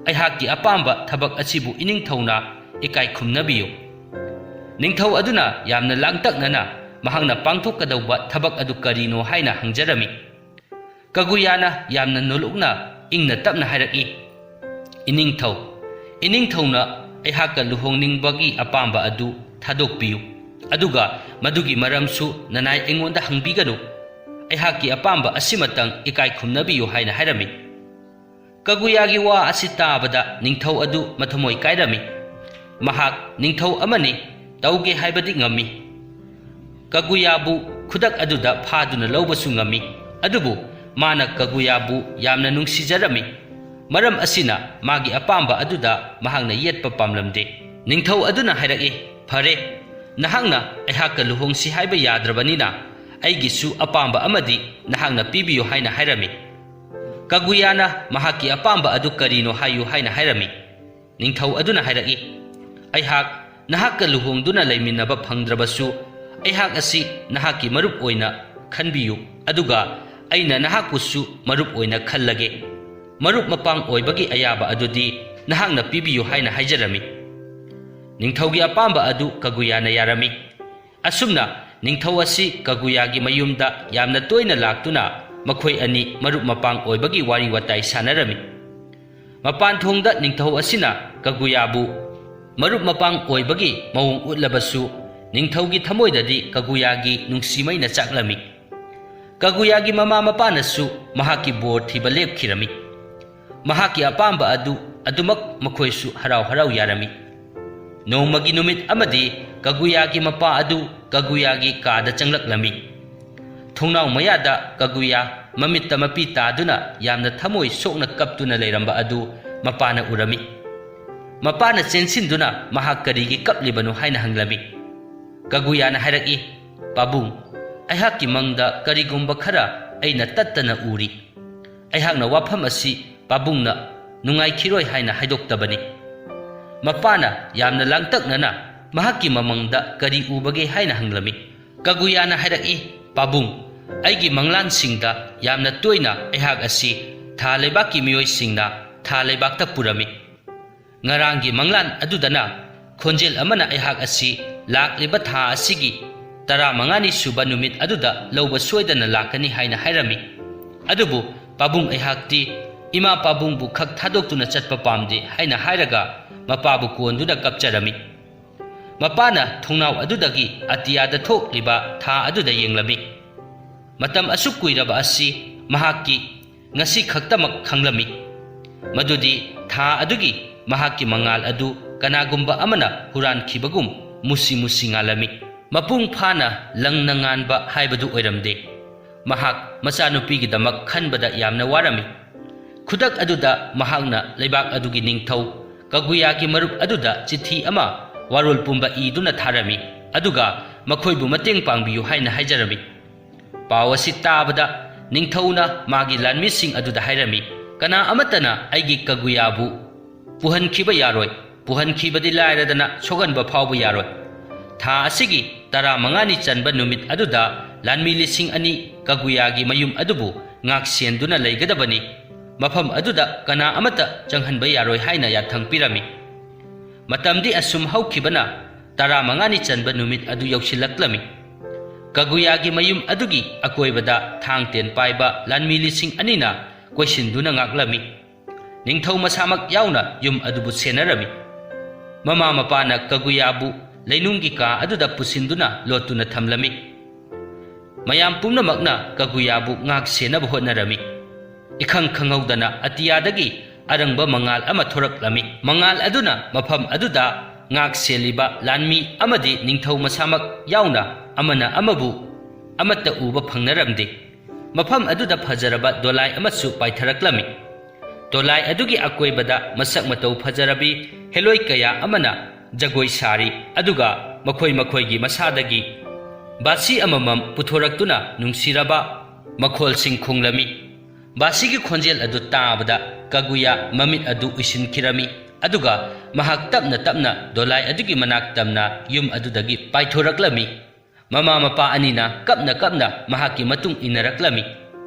ꯑꯩꯍꯥꯛꯀꯤ ꯑꯄꯥꯝꯕ ꯊꯕꯛ ꯑꯁꯤꯕꯨ ꯏꯅꯤꯡꯊꯧꯅ ꯏꯀꯥꯏ ꯈꯨꯝꯅꯕꯤꯌꯨ꯫" ꯅꯤꯡꯊꯧ ꯑꯗꯨꯅ ꯌꯥꯝꯅ ꯂꯥꯡꯇꯛꯅꯅ ꯃꯍꯥꯛꯅ ꯄꯥꯡꯊꯣꯛꯀꯗꯧꯕ ꯊꯕꯛ ꯑꯗꯨ ꯀꯔꯤꯅꯣ ꯍꯥꯏꯅ ꯍꯪꯖꯔꯝꯃꯤ꯫ ꯀꯒꯨꯌꯥꯅ ꯌꯥꯝꯅ ꯅꯣꯂꯨꯛꯅ ꯏꯪꯅ ꯇꯞꯅ ꯍꯥꯏꯔꯛꯏ, "ꯏꯅꯤꯡꯊꯧ, ꯏꯅꯤꯡꯊꯧꯅ ꯑꯩꯍꯥꯛꯀ ꯂꯨꯍꯣꯡꯅꯤꯡꯕꯒꯤ ꯑꯄꯥꯝꯕ ꯑꯗꯨ ꯊꯥꯗꯣꯛꯄꯤꯌꯨ꯫ ꯑꯗꯨꯒ ꯃꯗꯨꯒꯤ ꯃꯔꯝꯁꯨ ꯅꯅꯥꯏ ꯑꯩꯉꯣꯟꯗ ꯍꯪꯕꯤꯒꯅꯨ꯫ ꯑꯩꯍꯥꯛꯀꯤ ꯑꯄꯥꯝꯕ ꯑꯁꯤꯃꯇꯪ ꯏꯀꯥꯏ ꯈꯨꯝꯅꯕꯤꯌꯨ" ꯍꯥꯏꯅ ꯍꯥꯏꯔꯝꯃꯤ꯫ ꯀꯒꯨꯌꯥꯒꯤ ꯋꯥ ꯑꯁꯤ ꯇꯥꯕꯗ ꯅꯤꯡꯊꯧ ꯑꯗꯨ ꯃꯊꯃꯣꯏ ꯀꯥꯏꯔꯝꯃꯤ꯫ ꯃꯍꯥꯛ ꯅꯤꯡꯊꯧ ꯑꯃꯅꯤ, ꯇꯧꯒꯦ ꯍꯥꯏꯕꯗꯤ ꯉꯝꯃꯤ꯫ ꯀꯒꯨꯌꯥꯕꯨ ꯈꯨꯗꯛ ꯑꯗꯨꯗ ꯐꯥꯗꯨꯅ ꯂꯧꯕꯁꯨ ꯉꯝꯃꯤ꯫ ꯑꯗꯨꯕꯨ ꯃꯥꯅ ꯀꯒꯨꯌꯥꯕꯨ ꯌꯥꯝꯅ ꯅꯨꯡꯁꯤꯖꯔꯝꯃꯤ꯫ ꯃꯔꯝ ꯑꯁꯤꯅ ꯃꯥꯒꯤ ꯑꯄꯥꯝꯕ ꯑꯗꯨꯗ ꯃꯍꯥꯛꯅ ꯌꯦꯠꯄ ꯄꯥꯝꯂꯝꯗꯦ꯫ ꯅꯤꯡꯊꯧ ꯑꯗꯨꯅ ꯍꯥꯏꯔꯛꯏ, "ꯐꯔꯦ, ꯅꯍꯥꯛꯅ ꯑꯩꯍꯥꯛꯀ ꯂꯨꯍꯣꯡꯁꯤ ꯍꯥꯏꯕ ꯌꯥꯗ꯭ꯔꯕꯅꯤꯅ, ꯑꯩꯒꯤꯁꯨ ꯑꯄꯥꯝꯕ ꯑꯃꯗꯤ ꯅꯍꯥꯛꯅ ꯄꯤꯕꯤꯌꯨ" ꯍꯥꯏꯅ ꯍꯥꯏꯔꯝꯃꯤ꯫ ꯀꯒꯨꯌꯥꯅ ꯃꯍꯥꯛꯀꯤ ꯑꯄꯥꯝꯕ ꯑꯗꯨ ꯀꯔꯤꯅꯣ ꯍꯥꯏꯌꯨ ꯍꯥꯏꯅ ꯍꯥꯏꯔꯝꯃꯤ꯫ ꯅꯤꯡꯊꯧ ꯑꯗꯨꯅ ꯍꯥꯏꯔꯛꯏ, "ꯑꯩꯍꯥꯛ ꯅꯍꯥꯛꯀ ꯂꯨꯍꯣꯡꯗꯨꯅ ꯂꯩꯃꯤꯟꯅꯕ ꯐꯪꯗ꯭ꯔꯕꯁꯨ, ꯑꯩꯍꯥꯛ ꯑꯁꯤ ꯅꯍꯥꯛꯀꯤ ꯃꯔꯨꯞ ꯑꯣꯏꯅ ꯈꯟꯕꯤꯌꯨ, ꯑꯗꯨꯒ ꯑꯩꯅ ꯅꯍꯥꯛꯄꯨꯁꯨ ꯃꯔꯨꯞ ꯑꯣꯏꯅ ꯈꯜꯂꯒꯦ꯫ ꯃꯔꯨꯞ ꯃꯄꯥꯡ ꯑꯣꯏꯕꯒꯤ ꯑꯌꯥꯕ ꯑꯗꯨꯗꯤ ꯅꯍꯥꯛꯅ ꯄꯤꯕꯤꯌꯨ" ꯍꯥꯏꯅ ꯍꯥꯏꯖꯔꯝꯃꯤ꯫ ꯅꯤꯡꯊꯧꯒꯤ ꯑꯄꯥꯝꯕ ꯑꯗꯨ ꯀꯒꯨꯌꯥꯅ ꯌꯥꯔꯝꯃꯤ꯫ ꯑꯁꯨꯝꯅ ꯅꯤꯡꯊꯧ ꯑꯁꯤ ꯀꯒꯨꯌꯥꯒꯤ ꯃꯌꯨꯝꯗ ꯌꯥꯝꯅ ꯇꯣꯏꯅ ꯂꯥꯛꯇꯨꯅ ꯃꯈꯣꯏ ꯑꯅꯤ ꯃꯔꯨꯞ ꯃꯄꯥꯡ ꯑꯣꯏꯕꯒꯤ ꯋꯥꯔꯤ ꯋꯥꯇꯥꯏ ꯁꯥꯟꯅꯔꯝꯃꯤ꯫ ꯃꯄꯥꯟ ꯊꯣꯡꯗ ꯅꯤꯡꯊꯧ ꯑꯁꯤꯅ ꯀꯒꯨꯌꯥꯕꯨ ꯃꯔꯨꯞ ꯃꯄꯥꯡ ꯑꯣꯏꯕꯒꯤ ꯃꯑꯣꯡ ꯎꯠꯂꯕꯁꯨ, ꯅꯤꯡꯊꯧꯒꯤ ꯊꯃꯣꯏꯗꯗꯤ ꯀꯒꯨꯌꯥꯒꯤ ꯅꯨꯡꯁꯤ ꯃꯩꯅ ꯆꯥꯛꯂꯝꯃꯤ꯫ ꯀꯒꯨꯌꯥꯒꯤ ꯃꯃꯥ ꯃꯄꯥꯅꯁꯨ ꯃꯍꯥꯛꯀꯤ ꯕꯣꯔ ꯊꯤꯕ ꯂꯦꯞꯈꯤꯔꯝꯃꯤ꯫ ꯃꯍꯥꯛꯀꯤ ꯑꯄꯥꯝꯕ ꯑꯗꯨ ꯑꯗꯨꯃꯛ ꯃꯈꯣꯏꯁꯨ ꯍꯔꯥꯎ ꯍꯔꯥꯎ ꯌꯥꯔꯝꯃꯤ꯫ ꯅꯣꯡꯃꯒꯤ ꯅꯨꯃꯤꯠ ꯑꯃꯗꯤ ꯀꯒꯨꯌꯥꯒꯤ ꯃꯄꯥ ꯑꯗꯨ ꯀꯒꯨꯌꯥꯒꯤ ꯀꯥꯗ ꯆꯪꯂꯛꯂꯝꯃꯤ꯫ ꯊꯣꯡꯅꯥꯎ ꯃꯌꯥꯗ ꯀꯒꯨꯌꯥ ꯃꯃꯤꯠꯇ ꯃꯄꯤ ꯇꯥꯗꯨꯅ ꯌꯥꯝꯅ ꯊꯃꯣꯏ ꯁꯣꯛꯅ ꯀꯞꯇꯨꯅ ꯂꯩꯔꯝꯕ ꯑꯗꯨ ꯃꯄꯥꯅ ꯎꯔꯝꯃꯤ꯫ ꯃꯄꯥꯅ ꯆꯦꯟꯁꯤꯟꯗꯨꯅ ꯃꯍꯥꯛ ꯀꯔꯤꯒꯤ ꯀꯞꯂꯤꯕꯅꯣ ꯍꯥꯏꯅ ꯍꯪꯂꯝꯃꯤ꯫ ꯀꯒꯨꯌꯥꯅ ꯍꯥꯏꯔꯛꯏ, "ꯄꯥꯕꯨꯡ, ꯑꯩꯍꯥꯛꯀꯤ ꯃꯪꯗ ꯀꯔꯤꯒꯨꯝꯕ ꯈꯔ ꯑꯩꯅ ꯇꯠꯇꯅ ꯎꯔꯤ꯫ ꯑꯩꯍꯥꯛꯅ ꯋꯥꯐꯝ ꯑꯁꯤ ꯄꯥꯕꯨꯡꯅ ꯅꯨꯡꯉꯥꯏꯈꯤꯔꯣꯏ ꯍꯥꯏꯅ ꯍꯥꯏꯗꯣꯛꯇꯕꯅꯤ꯫" ꯃꯄꯥꯅ ꯌꯥꯝꯅ ꯂꯥꯡꯇꯛꯅꯅ ꯃꯍꯥꯛꯀꯤ ꯃꯃꯪꯗ ꯀꯔꯤ ꯎꯕꯒꯦ ꯍꯥꯏꯅ ꯍꯪꯂꯝꯃꯤ꯫ ꯀꯒꯨꯌꯥꯅ ꯍꯥꯏꯔꯛꯏ, "ꯄꯥꯕꯨꯡ, ꯑꯩꯒꯤ ꯃꯪꯂꯥꯟꯁꯤꯡꯗ ꯌꯥꯝꯅ ꯇꯣꯏꯅ ꯑꯩꯍꯥꯛ ꯑꯁꯤ ꯊꯥ ꯂꯩꯕꯥꯛꯀꯤ ꯃꯤꯑꯣꯏꯁꯤꯡꯅ ꯊꯥ ꯂꯩꯕꯥꯛꯇ ꯄꯨꯔꯝꯃꯤ꯫ ꯉꯔꯥꯡꯒꯤ ꯃꯪꯂꯥꯟ ꯑꯗꯨꯗꯅ ꯈꯣꯟꯖꯦꯜ ꯑꯃꯅ ꯑꯩꯍꯥꯛ ꯑꯁꯤ ꯂꯥꯛꯂꯤꯕ ꯊꯥ ꯑꯁꯤꯒꯤ ꯇꯔꯥꯃꯉꯥꯅꯤ ꯁꯨꯕ ꯅꯨꯃꯤꯠ ꯑꯗꯨꯗ ꯂꯧꯕ ꯁꯣꯏꯗꯅ ꯂꯥꯛꯀꯅꯤ ꯍꯥꯏꯅ ꯍꯥꯏꯔꯝꯃꯤ꯫ ꯑꯗꯨꯕꯨ ꯄꯥꯕꯨꯡ ꯑꯩꯍꯥꯛꯇꯤ ꯏꯃꯥ ꯄꯥꯕꯨꯡꯕꯨ ꯈꯛ ꯊꯥꯗꯣꯛꯇꯨꯅ ꯆꯠꯄ ꯄꯥꯝꯗꯦ" ꯍꯥꯏꯅ ꯍꯥꯏꯔꯒ ꯃꯄꯥꯕꯨ ꯀꯣꯟꯗꯨꯅ ꯀꯞꯆꯔꯝꯃꯤ꯫ ꯃꯄꯥꯅ ꯊꯣꯡꯅꯥꯎ ꯑꯗꯨꯗꯒꯤ ꯑꯇꯤꯌꯥꯗ ꯊꯣꯛꯂꯤꯕ ꯊꯥ ꯑꯗꯨꯗ ꯌꯦꯡꯂꯝꯃꯤ꯫ ꯃꯇꯝ ꯑꯁꯨꯛ ꯀꯨꯏꯔꯕ ꯑꯁꯤ ꯃꯍꯥꯛꯀꯤ ꯉꯁꯤ ꯈꯛꯇꯃꯛ ꯈꯪꯂꯝꯃꯤ꯫ ꯃꯗꯨꯗꯤ ꯊꯥ ꯑꯗꯨꯒꯤ ꯃꯍꯥꯛꯀꯤ ꯃꯉꯥꯜ ꯑꯗꯨ ꯀꯅꯥꯒꯨꯝꯕ ꯑꯃꯅ ꯍꯨꯔꯥꯟꯈꯤꯕꯒꯨꯝ ꯃꯨꯁꯤ ꯃꯨꯁꯤ ꯉꯥꯜꯂꯝꯃꯤ꯫ ꯃꯄꯨꯡ ꯐꯥꯅ ꯂꯪꯅ ꯉꯥꯟꯕ ꯍꯥꯏꯕꯗꯨ ꯑꯣꯏꯔꯝꯗꯦ꯫ ꯃꯍꯥꯛ ꯃꯆꯥꯅꯨꯄꯤꯒꯤꯗꯃꯛ ꯈꯟꯕꯗ ꯌꯥꯝꯅ ꯋꯥꯔꯝꯃꯤ꯫ ꯈꯨꯗꯛ ꯑꯗꯨꯗ ꯃꯍꯥꯛꯅ ꯂꯩꯕꯥꯛ ꯑꯗꯨꯒꯤ ꯅꯤꯡꯊꯧ ꯀꯒꯨꯌꯥꯒꯤ ꯃꯔꯨꯞ ꯑꯗꯨꯗ ꯆꯤꯊꯤ ꯑꯃ ꯋꯥꯔꯣꯜ ꯄꯨꯝꯕ ꯏꯗꯨꯅ ꯊꯥꯔꯝꯃꯤ, ꯑꯗꯨꯒ ꯃꯈꯣꯏꯕꯨ ꯃꯇꯦꯡ ꯄꯥꯡꯕꯤꯌꯨ ꯍꯥꯏꯅ ꯍꯥꯏꯖꯔꯝꯃꯤ꯫ ꯄꯥꯎ ꯑꯁꯤ ꯇꯥꯕꯗ ꯅꯤꯡꯊꯧꯅ ꯃꯥꯒꯤ ꯂꯥꯟꯃꯤꯁꯤꯡ ꯑꯗꯨꯗ ꯍꯥꯏꯔꯝꯃꯤ, "ꯀꯅꯥ ꯑꯃꯠꯇꯅ ꯑꯩꯒꯤ ꯀꯒꯨꯌꯥꯕꯨ ꯄꯨꯍꯟꯈꯤꯕ ꯌꯥꯔꯣꯏ꯫ ꯄꯨꯍꯟꯈꯤꯕꯗꯤ ꯂꯥꯏꯔꯗꯅ ꯁꯣꯛꯍꯟꯕ ꯐꯥꯎꯕ ꯌꯥꯔꯣꯏ꯫ ꯊꯥ ꯑꯁꯤꯒꯤ ꯇꯔꯥꯃꯉꯥꯅꯤ ꯆꯟꯕ ꯅꯨꯃꯤꯠ ꯑꯗꯨꯗ ꯂꯥꯟꯃꯤ ꯂꯤꯁꯤꯡ ꯑꯅꯤ ꯀꯒꯨꯌꯥꯒꯤ ꯃꯌꯨꯝ ꯑꯗꯨꯕꯨ ꯉꯥꯛ ꯁꯦꯟꯗꯨꯅ ꯂꯩꯒꯗꯕꯅꯤ꯫ ꯃꯐꯝ ꯑꯗꯨꯗ ꯀꯅꯥ ꯑꯃꯠꯇ ꯆꯪꯍꯟꯕ ꯌꯥꯔꯣꯏ" ꯍꯥꯏꯅ ꯌꯥꯊꯪ ꯄꯤꯔꯝꯃꯤ꯫ ꯃꯇꯝꯗꯤ ꯑꯁꯨꯝ ꯍꯧꯈꯤꯕꯅ ꯇꯔꯥꯃꯉꯥꯅꯤ ꯆꯟꯕ ꯅꯨꯃꯤꯠ ꯑꯗꯨ ꯌꯧꯁꯤꯜꯂꯛꯂꯝꯃꯤ꯫ ꯀꯒꯨꯌꯥꯒꯤ ꯃꯌꯨꯝ ꯑꯗꯨꯒꯤ ꯑꯀꯣꯏꯕꯗ ꯊꯥꯡ ꯇꯦꯟ ꯄꯥꯏꯕ ꯂꯥꯟꯃꯤ ꯂꯤꯁꯤꯡ ꯑꯅꯤꯅ ꯀꯣꯏꯁꯤꯟꯗꯨꯅ ꯉꯥꯛꯂꯝꯃꯤ꯫ ꯅꯤꯡꯊꯧ ꯃꯁꯥꯃꯛ ꯌꯥꯎꯅ ꯌꯨꯝ ꯑꯗꯨꯕꯨ ꯁꯦꯟꯅꯔꯝꯃꯤ꯫ ꯃꯃꯥ ꯃꯄꯥꯅ ꯀꯒꯨꯌꯥꯕꯨ ꯂꯩꯅꯨꯡꯒꯤ ꯀꯥ ꯑꯗꯨꯗ ꯄꯨꯁꯤꯟꯗꯨꯅ ꯂꯣꯠꯇꯨꯅ ꯊꯝꯂꯝꯃꯤ꯫ ꯃꯌꯥꯝ ꯄꯨꯝꯅꯃꯛꯅ ꯀꯒꯨꯌꯥꯕꯨ ꯉꯥꯛ ꯁꯦꯟꯅꯕ ꯍꯣꯠꯅꯔꯝꯃꯤ꯫ ꯏꯈꯪ ꯈꯪꯍꯧꯗꯅ ꯑꯇꯤꯌꯥꯗꯒꯤ ꯑꯔꯪꯕ ꯃꯉꯥꯜ ꯑꯃ ꯊꯣꯔꯛꯂꯝꯃꯤ꯫ ꯃꯉꯥꯜ ꯑꯗꯨꯅ ꯃꯐꯝ ꯑꯗꯨꯗ ꯉꯥꯛ ꯁꯦꯜꯂꯤꯕ ꯂꯥꯟꯃꯤ ꯑꯃꯗꯤ ꯅꯤꯡꯊꯧ ꯃꯁꯥꯃꯛ ꯌꯥꯎꯅ ꯑꯃꯅ ꯑꯃꯕꯨ ꯑꯃꯠꯇ ꯎꯕ ꯐꯪꯅꯔꯝꯗꯦ꯫ ꯃꯐꯝ ꯑꯗꯨꯗ ꯐꯖꯔꯕ ꯗꯣꯂꯥꯏ ꯑꯃꯁꯨ ꯄꯥꯏꯊꯔꯛꯂꯝꯃꯤ꯫ ꯗꯣꯂꯥꯏ ꯑꯗꯨꯒꯤ ꯑꯀꯣꯏꯕꯗ ꯃꯁꯛ ꯃꯇꯧ ꯐꯖꯔꯕꯤ ꯍꯦꯂꯣꯏ ꯀꯌꯥ ꯑꯃꯅ ꯖꯒꯣꯏ ꯁꯥꯔꯤ, ꯑꯗꯨꯒ ꯃꯈꯣꯏ ꯃꯈꯣꯏꯒꯤ ꯃꯁꯥꯗꯒꯤ ꯕꯥꯁꯤ ꯑꯃꯃꯝ ꯄꯨꯊꯣꯔꯛꯇꯨꯅ ꯅꯨꯡꯁꯤꯔꯕ ꯃꯈꯣꯜꯁꯤꯡ ꯈꯣꯡꯂꯝꯃꯤ꯫ ꯕꯥꯁꯤꯒꯤ ꯈꯣꯟꯖꯦꯜ ꯑꯗꯨ ꯇꯥꯕꯗ ꯀꯒꯨꯌꯥ ꯃꯃꯤꯠ ꯑꯗꯨ ꯎꯏꯁꯤꯟꯈꯤꯔꯝꯃꯤ, ꯑꯗꯨꯒ ꯃꯍꯥꯛ ꯇꯞꯅ ꯇꯞꯅ ꯗꯣꯂꯥꯏ ꯑꯗꯨꯒꯤ ꯃꯅꯥꯛ ꯇꯝꯅ ꯌꯨꯝ ꯑꯗꯨꯗꯒꯤ ꯄꯥꯏꯊꯣꯔꯛꯂꯝꯃꯤ꯫ ꯃꯃꯥ ꯃꯄꯥ ꯑꯅꯤꯅ ꯀꯞꯅ ꯀꯞꯅ ꯃꯍꯥꯛꯀꯤ ꯃꯇꯨꯡ ꯏꯟꯅꯔꯛꯂꯝꯃꯤ꯫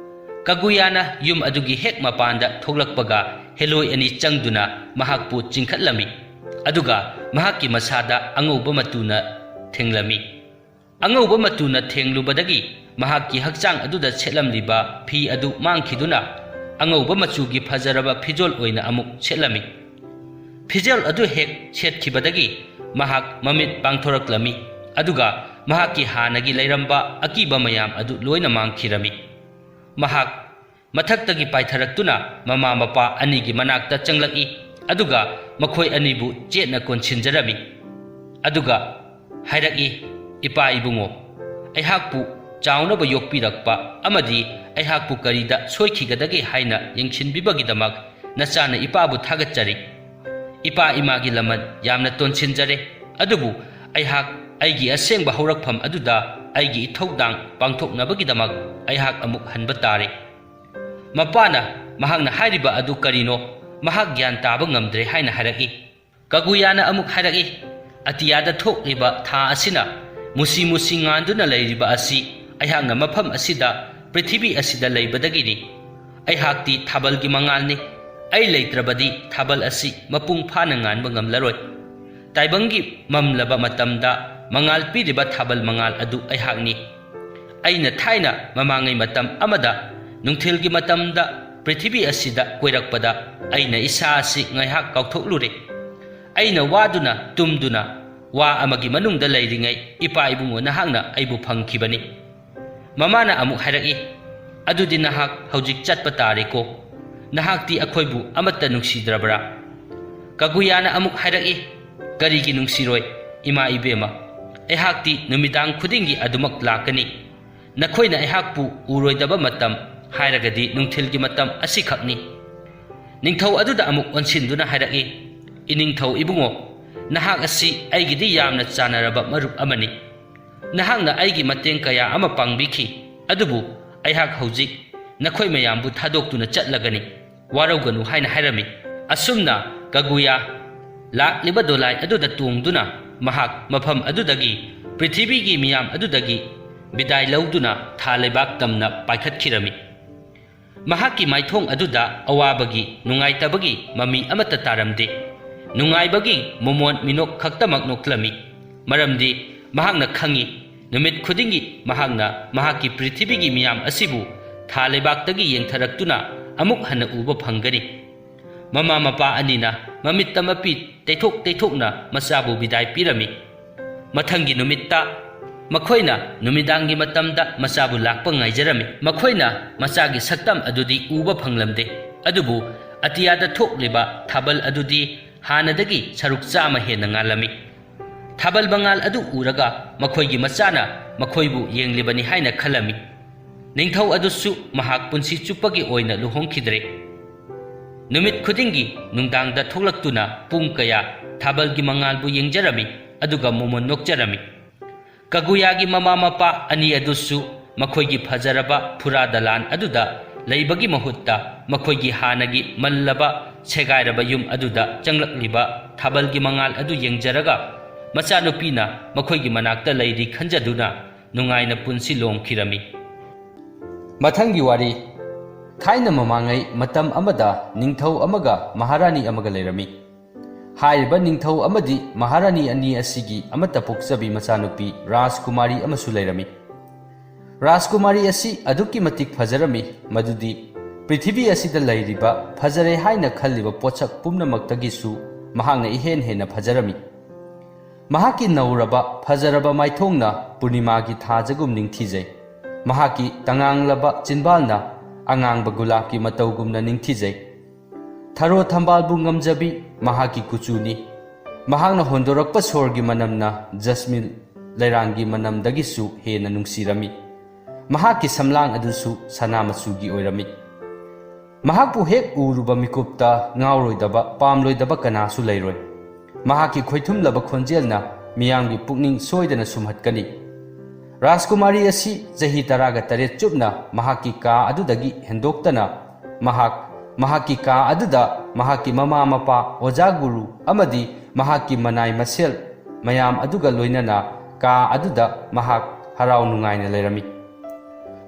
ꯀꯒꯨꯌꯥꯅ ꯌꯨꯝ ꯑꯗꯨꯒꯤ ꯍꯦꯛ ꯃꯄꯥꯟꯗ ꯊꯣꯛꯂꯛꯄꯒ ꯍꯦꯂꯣꯏ ꯑꯅꯤ ꯆꯪꯗꯨꯅ ꯃꯍꯥꯛꯄꯨ ꯆꯤꯡꯈꯠꯂꯝꯃꯤ, ꯑꯗꯨꯒ ꯃꯍꯥꯛꯀꯤ ꯃꯁꯥꯗ ꯑꯉꯧꯕ ꯃꯇꯨꯅ ꯊꯦꯡꯂꯝꯃꯤ꯫ ꯑꯉꯧꯕ ꯃꯇꯨꯅ ꯊꯦꯡꯂꯨꯕꯗꯒꯤ ꯃꯍꯥꯛꯀꯤ ꯍꯛꯆꯥꯡ ꯑꯗꯨꯗ ꯁꯦꯠꯂꯝꯂꯤꯕ ꯐꯤ ꯑꯗꯨ ꯃꯥꯡꯈꯤꯗꯨꯅ ꯑꯉꯧꯕ ꯃꯆꯨꯒꯤ ꯐꯖꯔꯕ ꯐꯤꯖꯣꯜ ꯑꯣꯏꯅ ꯑꯃꯨꯛ ꯁꯦꯠꯂꯝꯃꯤ꯫ ꯐꯤꯖꯣꯜ ꯑꯗꯨ ꯍꯦꯛ ꯁꯦꯠꯈꯤꯕꯗꯒꯤ ꯃꯍꯥꯛ ꯃꯃꯤꯠ ꯄꯥꯡꯊꯣꯔꯛꯂꯝꯃꯤ, ꯑꯗꯨꯒ ꯃꯍꯥꯛꯀꯤ ꯍꯥꯟꯅꯒꯤ ꯂꯩꯔꯝꯕ ꯑꯀꯤꯕ ꯃꯌꯥꯝ ꯑꯗꯨ ꯂꯣꯏꯅ ꯃꯥꯡꯈꯤꯔꯝꯃꯤ꯫ ꯃꯍꯥꯛ ꯃꯊꯛꯇꯒꯤ ꯄꯥꯏꯊꯔꯛꯇꯨꯅ ꯃꯃꯥ ꯃꯄꯥ ꯑꯅꯤꯒꯤ ꯃꯅꯥꯛꯇ ꯆꯪꯂꯛꯏ, ꯑꯗꯨꯒ ꯃꯈꯣꯏ ꯑꯅꯤꯕꯨ ꯆꯦꯠꯅ ꯀꯣꯟꯁꯤꯟꯖꯔꯝꯃꯤ꯫ ꯑꯗꯨꯒ ꯍꯥꯏꯔꯛꯏ, "ꯏꯄꯥ ꯏꯕꯨꯡꯉꯣ, ꯑꯩꯍꯥꯛꯄꯨ ꯆꯥꯎꯅꯕ ꯌꯣꯛꯄꯤꯔꯛꯄ ꯑꯃꯗꯤ ꯑꯩꯍꯥꯛꯄꯨ ꯀꯔꯤꯗ ꯁꯣꯏꯈꯤꯒꯗꯒꯦ ꯍꯥꯏꯅ ꯌꯦꯡꯁꯤꯟꯕꯤꯕꯒꯤꯗꯃꯛ ꯅꯆꯥꯅ ꯏꯄꯥꯕꯨ ꯊꯥꯒꯠꯆꯔꯤ꯫ ꯏꯄꯥ ꯏꯃꯥꯒꯤ ꯂꯃꯟ ꯌꯥꯝꯅ ꯇꯣꯟꯁꯤꯟꯖꯔꯦ, ꯑꯗꯨꯕꯨ ꯑꯩꯍꯥꯛ ꯑꯩꯒꯤ ꯑꯁꯦꯡꯕ ꯍꯧꯔꯛꯐꯝ ꯑꯗꯨꯗ ꯑꯩꯒꯤ ꯏꯊꯧꯗꯥꯡ ꯄꯥꯡꯊꯣꯛꯅꯕꯒꯤꯗꯃꯛ ꯑꯩꯍꯥꯛ ꯑꯃꯨꯛ ꯍꯟꯕ ꯇꯥꯔꯦ꯫" ꯃꯄꯥꯅ ꯃꯍꯥꯛꯅ ꯍꯥꯏꯔꯤꯕ ꯑꯗꯨ ꯀꯔꯤꯅꯣ ꯃꯍꯥꯛ ꯒ꯭ꯌꯥꯟ ꯇꯥꯕ ꯉꯝꯗ꯭ꯔꯦ ꯍꯥꯏꯅ ꯍꯥꯏꯔꯛꯏ꯫ ꯀꯒꯨꯌꯥꯅ ꯑꯃꯨꯛ ꯍꯥꯏꯔꯛꯏ, "ꯑꯇꯤꯌꯥꯗ ꯊꯣꯛꯂꯤꯕ ꯊꯥ ꯑꯁꯤꯅ ꯃꯨꯁꯤ ꯃꯨꯁꯤ ꯉꯥꯟꯗꯨꯅ ꯂꯩꯔꯤꯕ ꯑꯁꯤ ꯑꯩꯍꯥꯛꯅ ꯃꯐꯝ ꯑꯁꯤꯗ, ꯄ꯭ꯔꯤꯊꯤꯕꯤ ꯑꯁꯤꯗ ꯂꯩꯕꯗꯒꯤꯅꯤ꯫ ꯑꯩꯍꯥꯛꯇꯤ ꯊꯥꯕꯜꯒꯤ ꯃꯉꯥꯜꯅꯤ꯫ ꯑꯩ ꯂꯩꯇ꯭ꯔꯕꯗꯤ ꯊꯥꯕꯜ ꯑꯁꯤ ꯃꯄꯨꯡ ꯐꯥꯅ ꯉꯥꯟꯕ ꯉꯝꯂꯔꯣꯏ꯫ ꯇꯥꯏꯕꯪꯒꯤ ꯃꯝꯂꯕ ꯃꯇꯝꯗ ꯃꯉꯥꯜ ꯄꯤꯔꯤꯕ ꯊꯥꯕꯜ ꯃꯉꯥꯜ ꯑꯗꯨ ꯑꯩꯍꯥꯛꯅꯤ꯫ ꯑꯩꯅ ꯊꯥꯏꯅ ꯃꯃꯥꯡꯉꯩ ꯃꯇꯝ ꯑꯃꯗ ꯅꯨꯡꯊꯤꯜꯒꯤ ꯃꯇꯝꯗ ꯄ꯭ꯔꯤꯊꯤꯕꯤ ꯑꯁꯤꯗ ꯀꯣꯏꯔꯛꯄꯗ ꯑꯩꯅ ꯏꯁꯥ ꯑꯁꯤ ꯉꯥꯏꯍꯥꯛ ꯀꯥꯎꯊꯣꯛꯂꯨꯔꯦ꯫ ꯑꯩꯅ ꯋꯥꯗꯨꯅ ꯇꯨꯝꯗꯨꯅ ꯋꯥ ꯑꯃꯒꯤ ꯃꯅꯨꯡꯗ ꯂꯩꯔꯤꯉꯩ ꯏꯄꯥ ꯏꯕꯨꯡꯉꯣ ꯅꯍꯥꯛꯅ ꯑꯩꯕꯨ ꯐꯪꯈꯤꯕꯅꯤ꯫" ꯃꯃꯥꯅ ꯑꯃꯨꯛ ꯍꯥꯏꯔꯛꯏ, "ꯑꯗꯨꯗꯤ ꯅꯍꯥꯛ ꯍꯧꯖꯤꯛ ꯆꯠꯄ ꯇꯥꯔꯦꯀꯣ꯫ ꯅꯍꯥꯛꯇꯤ ꯑꯩꯈꯣꯏꯕꯨ ꯑꯃꯠꯇ ꯅꯨꯡꯁꯤꯗ꯭ꯔꯕ꯭ꯔꯥ?" ꯀꯒꯨꯌꯥꯅ ꯑꯃꯨꯛ ꯍꯥꯏꯔꯛꯏ, "ꯀꯔꯤꯒꯤ ꯅꯨꯡꯁꯤꯔꯣꯏ, ꯏꯃꯥ ꯏꯕꯦꯝꯃ? ꯑꯩꯍꯥꯛꯇꯤ ꯅꯨꯃꯤꯗꯥꯡ ꯈꯨꯗꯤꯡꯒꯤ ꯑꯗꯨꯃꯛ ꯂꯥꯛꯀꯅꯤ꯫ ꯅꯈꯣꯏꯅ ꯑꯩꯍꯥꯛꯄꯨ ꯎꯔꯣꯏꯗꯕ ꯃꯇꯝ ꯍꯥꯏꯔꯒꯗꯤ ꯅꯨꯡꯊꯤꯜꯒꯤ ꯃꯇꯝ ꯑꯁꯤꯈꯛꯅꯤ꯫ ꯅꯤꯡꯊꯧ ꯑꯗꯨꯗ ꯑꯃꯨꯛ ꯑꯣꯟꯁꯤꯟꯗꯨꯅ ꯍꯥꯏꯔꯛꯏ, "ꯏꯅꯤꯡꯊꯧ ꯏꯕꯨꯡꯉꯣ, ꯅꯍꯥꯛ ꯑꯁꯤ ꯑꯩꯒꯤꯗꯤ ꯌꯥꯝꯅ ꯆꯥꯟꯅꯔꯕ ꯃꯔꯨꯞ ꯑꯃꯅꯤ꯫ ꯅꯍꯥꯛꯅ ꯑꯩꯒꯤ ꯃꯇꯦꯡ ꯀꯌꯥ ꯑꯃ ꯄꯥꯡꯕꯤꯈꯤ, ꯑꯗꯨꯕꯨ ꯑꯩꯍꯥꯛ ꯍꯧꯖꯤꯛ ꯅꯈꯣꯏ ꯃꯌꯥꯝꯕꯨ ꯊꯥꯗꯣꯛꯇꯨꯅ ꯆꯠꯂꯒꯅꯤ꯫ ꯋꯥꯔꯧꯒꯅꯨ" ꯍꯥꯏꯅ ꯍꯥꯏꯔꯝꯃꯤ꯫ ꯑꯁꯨꯝꯅ ꯀꯒꯨꯌꯥ ꯂꯥꯛꯂꯤꯕ ꯗꯣꯂꯥꯏ ꯑꯗꯨꯗ ꯇꯣꯡꯗꯨꯅ ꯃꯍꯥꯛ ꯃꯐꯝ ꯑꯗꯨꯗꯒꯤ, ꯄ꯭ꯔꯤꯊꯤꯕꯤꯒꯤ ꯃꯤꯌꯥꯝ ꯑꯗꯨꯗꯒꯤ ꯕꯤꯗꯥꯏ ꯂꯧꯗꯨꯅ ꯊꯥ ꯂꯩꯕꯥꯛ ꯇꯝꯅ ꯄꯥꯏꯈꯠꯈꯤꯔꯝꯃꯤ꯫ ꯃꯍꯥꯛꯀꯤ ꯃꯥꯏꯊꯣꯡ ꯑꯗꯨꯗ ꯑꯋꯥꯕꯒꯤ, ꯅꯨꯡꯉꯥꯏꯇꯕꯒꯤ ꯃꯃꯤ ꯑꯃꯠꯇ ꯇꯥꯔꯝꯗꯦ꯫ ꯅꯨꯡꯉꯥꯏꯕꯒꯤ ꯃꯣꯃꯣꯟ ꯃꯤꯅꯣꯛ ꯈꯛꯇꯃꯛ ꯅꯣꯛꯂꯝꯃꯤ, ꯃꯔꯝꯗꯤ ꯃꯍꯥꯛꯅ ꯈꯪꯏ, ꯅꯨꯃꯤꯠ ꯈꯨꯗꯤꯡꯒꯤ ꯃꯍꯥꯛꯅ ꯃꯍꯥꯛꯀꯤ ꯄ꯭ꯔꯤꯊꯤꯕꯤꯒꯤ ꯃꯤꯌꯥꯝ ꯑꯁꯤꯕꯨ ꯊꯥ ꯂꯩꯕꯥꯛꯇꯒꯤ ꯌꯦꯡꯊꯔꯛꯇꯨꯅ ꯑꯃꯨꯛ ꯍꯟꯅ ꯎꯕ ꯐꯪꯒꯅꯤ꯫ ꯃꯃꯥ ꯃꯄꯥ ꯑꯅꯤꯅ ꯃꯃꯤꯠꯇ ꯃꯄꯤ ꯇꯩꯊꯣꯛ ꯇꯩꯊꯣꯛꯅ ꯃꯆꯥꯕꯨ ꯕꯤꯗꯥꯏ ꯄꯤꯔꯝꯃꯤ꯫ ꯃꯊꯪꯒꯤ ꯅꯨꯃꯤꯠꯇ ꯃꯈꯣꯏꯅ ꯅꯨꯃꯤꯗꯥꯡꯒꯤ ꯃꯇꯝꯗ ꯃꯆꯥꯕꯨ ꯂꯥꯛꯄ ꯉꯥꯏꯖꯔꯝꯃꯤ꯫ ꯃꯈꯣꯏꯅ ꯃꯆꯥꯒꯤ ꯁꯛꯇꯝ ꯑꯗꯨꯗꯤ ꯎꯕ ꯐꯪꯂꯝꯗꯦ꯫ ꯑꯗꯨꯕꯨ ꯑꯇꯤꯌꯥꯗ ꯊꯣꯛꯂꯤꯕ ꯊꯥꯕꯜ ꯑꯗꯨꯗꯤ ꯍꯥꯟꯅꯗꯒꯤ ꯁꯔꯨꯛ ꯆꯥꯝꯃ ꯍꯦꯟꯅ ꯉꯥꯜꯂꯝꯃꯤ꯫ ꯊꯥꯕꯜ ꯃꯉꯥꯜ ꯑꯗꯨ ꯎꯔꯒ ꯃꯈꯣꯏꯒꯤ ꯃꯆꯥꯅ ꯃꯈꯣꯏꯕꯨ ꯌꯦꯡꯂꯤꯕꯅꯤ ꯍꯥꯏꯅ ꯈꯜꯂꯝꯃꯤ꯫ ꯅꯤꯡꯊꯧ ꯑꯗꯨꯁꯨ ꯃꯍꯥꯛ ꯄꯨꯟꯁꯤ ꯆꯨꯞꯄꯒꯤ ꯑꯣꯏꯅ ꯂꯨꯍꯣꯡꯈꯤꯗ꯭ꯔꯦ꯫ ꯅꯨꯃꯤꯠ ꯈꯨꯗꯤꯡꯒꯤ ꯅꯨꯡꯗꯥꯡꯗ ꯊꯣꯛꯂꯛꯇꯨꯅ ꯄꯨꯡ ꯀꯌꯥ ꯊꯥꯕꯜꯒꯤ ꯃꯉꯥꯜꯕꯨ ꯌꯦꯡꯖꯔꯝꯃꯤ, ꯑꯗꯨꯒ ꯃꯣꯃꯣꯟ ꯅꯣꯛꯆꯔꯝꯃꯤ꯫ ꯀꯒꯨꯌꯥꯒꯤ ꯃꯃꯥ ꯃꯄꯥ ꯑꯅꯤ ꯑꯗꯨꯁꯨ ꯃꯈꯣꯏꯒꯤ ꯐꯖꯔꯕ ꯐꯨꯔꯥ ꯗꯂꯥꯟ ꯑꯗꯨꯗ ꯂꯩꯕꯒꯤ ꯃꯍꯨꯠꯇ ꯃꯈꯣꯏꯒꯤ ꯍꯥꯟꯅꯒꯤ ꯃꯜꯂꯕ ꯁꯦꯒꯥꯏꯔꯕ ꯌꯨꯝ ꯑꯗꯨꯗ ꯆꯪꯂꯛꯂꯤꯕ ꯊꯥꯕꯜꯒꯤ ꯃꯉꯥꯜ ꯑꯗꯨ ꯌꯦꯡꯖꯔꯒ ꯃꯆꯥꯅꯨꯄꯤꯅ ꯃꯈꯣꯏꯒꯤ ꯃꯅꯥꯛꯇ ꯂꯩꯔꯤ ꯈꯟꯖꯗꯨꯅ ꯅꯨꯡꯉꯥꯏꯅ ꯄꯨꯟꯁꯤ ꯂꯣꯝꯈꯤꯔꯝꯃꯤ꯫ ꯃꯊꯪꯒꯤ ꯋꯥꯔꯤ꯫ ꯊꯥꯏꯅ ꯃꯃꯥꯡꯉꯩ ꯃꯇꯝ ꯑꯃꯗ ꯅꯤꯡꯊꯧ ꯑꯃꯒ ꯃꯍꯥꯔꯥꯅꯤ ꯑꯃꯒ ꯂꯩꯔꯝꯃꯤ꯫ ꯍꯥꯏꯔꯤꯕ ꯅꯤꯡꯊꯧ ꯑꯃꯗꯤ ꯃꯍꯥꯔꯥꯅꯤ ꯑꯅꯤ ꯑꯁꯤꯒꯤ ꯑꯃꯠꯇ ꯄꯣꯛꯆꯕꯤ ꯃꯆꯥꯅꯨꯄꯤ ꯔꯥꯖꯀꯨꯃꯥꯔꯤ ꯑꯃꯁꯨ ꯂꯩꯔꯝꯃꯤ꯫ ꯔꯥꯖꯀꯨꯃꯥꯔꯤ ꯑꯁꯤ ꯑꯗꯨꯛꯀꯤ ꯃꯇꯤꯛ ꯐꯖꯔꯝꯃꯤ, ꯃꯗꯨꯗꯤ ꯄ꯭ꯔꯤꯊꯤꯕꯤ ꯑꯁꯤꯗ ꯂꯩꯔꯤꯕ ꯐꯖꯔꯦ ꯍꯥꯏꯅ ꯈꯜꯂꯤꯕ ꯄꯣꯠꯁꯛ ꯄꯨꯝꯅꯃꯛꯇꯒꯤꯁꯨ ꯃꯍꯥꯛꯅ ꯏꯍꯦꯟ ꯍꯦꯟꯅ ꯐꯖꯔꯝꯃꯤ꯫ ꯃꯍꯥꯛꯀꯤ ꯅꯧꯔꯕ ꯐꯖꯔꯕ ꯃꯥꯏꯊꯣꯡꯅ ꯄꯨꯔꯅꯤꯃꯥꯒꯤ ꯊꯥꯖꯒꯨꯝ ꯅꯤꯡꯊꯤꯖꯩ꯫ ꯃꯍꯥꯛꯀꯤ ꯇꯉꯥꯡꯂꯕ ꯆꯤꯟꯕꯥꯜꯅ ꯑꯉꯥꯡꯕ ꯒꯨꯂꯥꯞꯀꯤ ꯃꯇꯧꯒꯨꯝꯅ ꯅꯤꯡꯊꯤꯖꯩ꯫ ꯊꯔꯣ ꯊꯝꯕꯥꯜꯕꯨ ꯉꯝꯖꯕꯤ ꯃꯍꯥꯛꯀꯤ ꯀꯨꯆꯨꯅꯤ꯫ ꯃꯍꯥꯛꯅ ꯍꯣꯟꯗꯣꯔꯛꯄ ꯁꯣꯔꯒꯤ ꯃꯅꯝꯅ ꯖꯁꯃꯤꯟ ꯂꯩꯔꯥꯡꯒꯤ ꯃꯅꯝꯗꯒꯤꯁꯨ ꯍꯦꯟꯅ ꯅꯨꯡꯁꯤꯔꯝꯃꯤ꯫ ꯃꯍꯥꯛꯀꯤ ꯁꯝꯂꯥꯡ ꯑꯗꯨꯁꯨ ꯁꯅꯥ ꯃꯆꯨꯒꯤ ꯑꯣꯏꯔꯝꯃꯤ꯫ ꯃꯍꯥꯛꯄꯨ ꯍꯦꯛ ꯎꯔꯨꯕ ꯃꯤꯀꯨꯞꯇ ꯉꯥꯎꯔꯣꯏꯗꯕ, ꯄꯥꯝꯂꯣꯏꯗꯕ ꯀꯅꯥꯁꯨ ꯂꯩꯔꯣꯏ꯫ ꯃꯍꯥꯛꯀꯤ ꯈꯣꯏꯊꯨꯝꯂꯕ ꯈꯣꯟꯖꯦꯜꯅ ꯃꯤꯌꯥꯝꯒꯤ ꯄꯨꯛꯅꯤꯡ ꯁꯣꯏꯗꯅ ꯁꯨꯝꯍꯠꯀꯅꯤ꯫ ꯔꯥꯖꯀꯨꯃꯥꯔꯤ ꯑꯁꯤ ꯆꯍꯤ ꯇꯔꯥꯒ ꯇꯔꯦꯠ ꯆꯨꯞꯅ ꯃꯍꯥꯛꯀꯤ ꯀꯥ ꯑꯗꯨꯗꯒꯤ ꯍꯦꯟꯗꯣꯛꯇꯅ ꯃꯍꯥꯛ, ꯃꯍꯥꯛꯀꯤ ꯀꯥ ꯑꯗꯨꯗ ꯃꯍꯥꯛꯀꯤ ꯃꯃꯥ ꯃꯄꯥ, ꯑꯣꯖꯥ ꯒꯨꯔꯨ ꯑꯃꯗꯤ ꯃꯍꯥꯛꯀꯤ ꯃꯅꯥꯏ ꯃꯁꯦꯜ ꯃꯌꯥꯝ ꯑꯗꯨꯒ ꯂꯣꯏꯅꯅ ꯀꯥ ꯑꯗꯨꯗ ꯃꯍꯥꯛ ꯍꯔꯥꯎ ꯅꯨꯡꯉꯥꯏꯅ ꯂꯩꯔꯝꯃꯤ꯫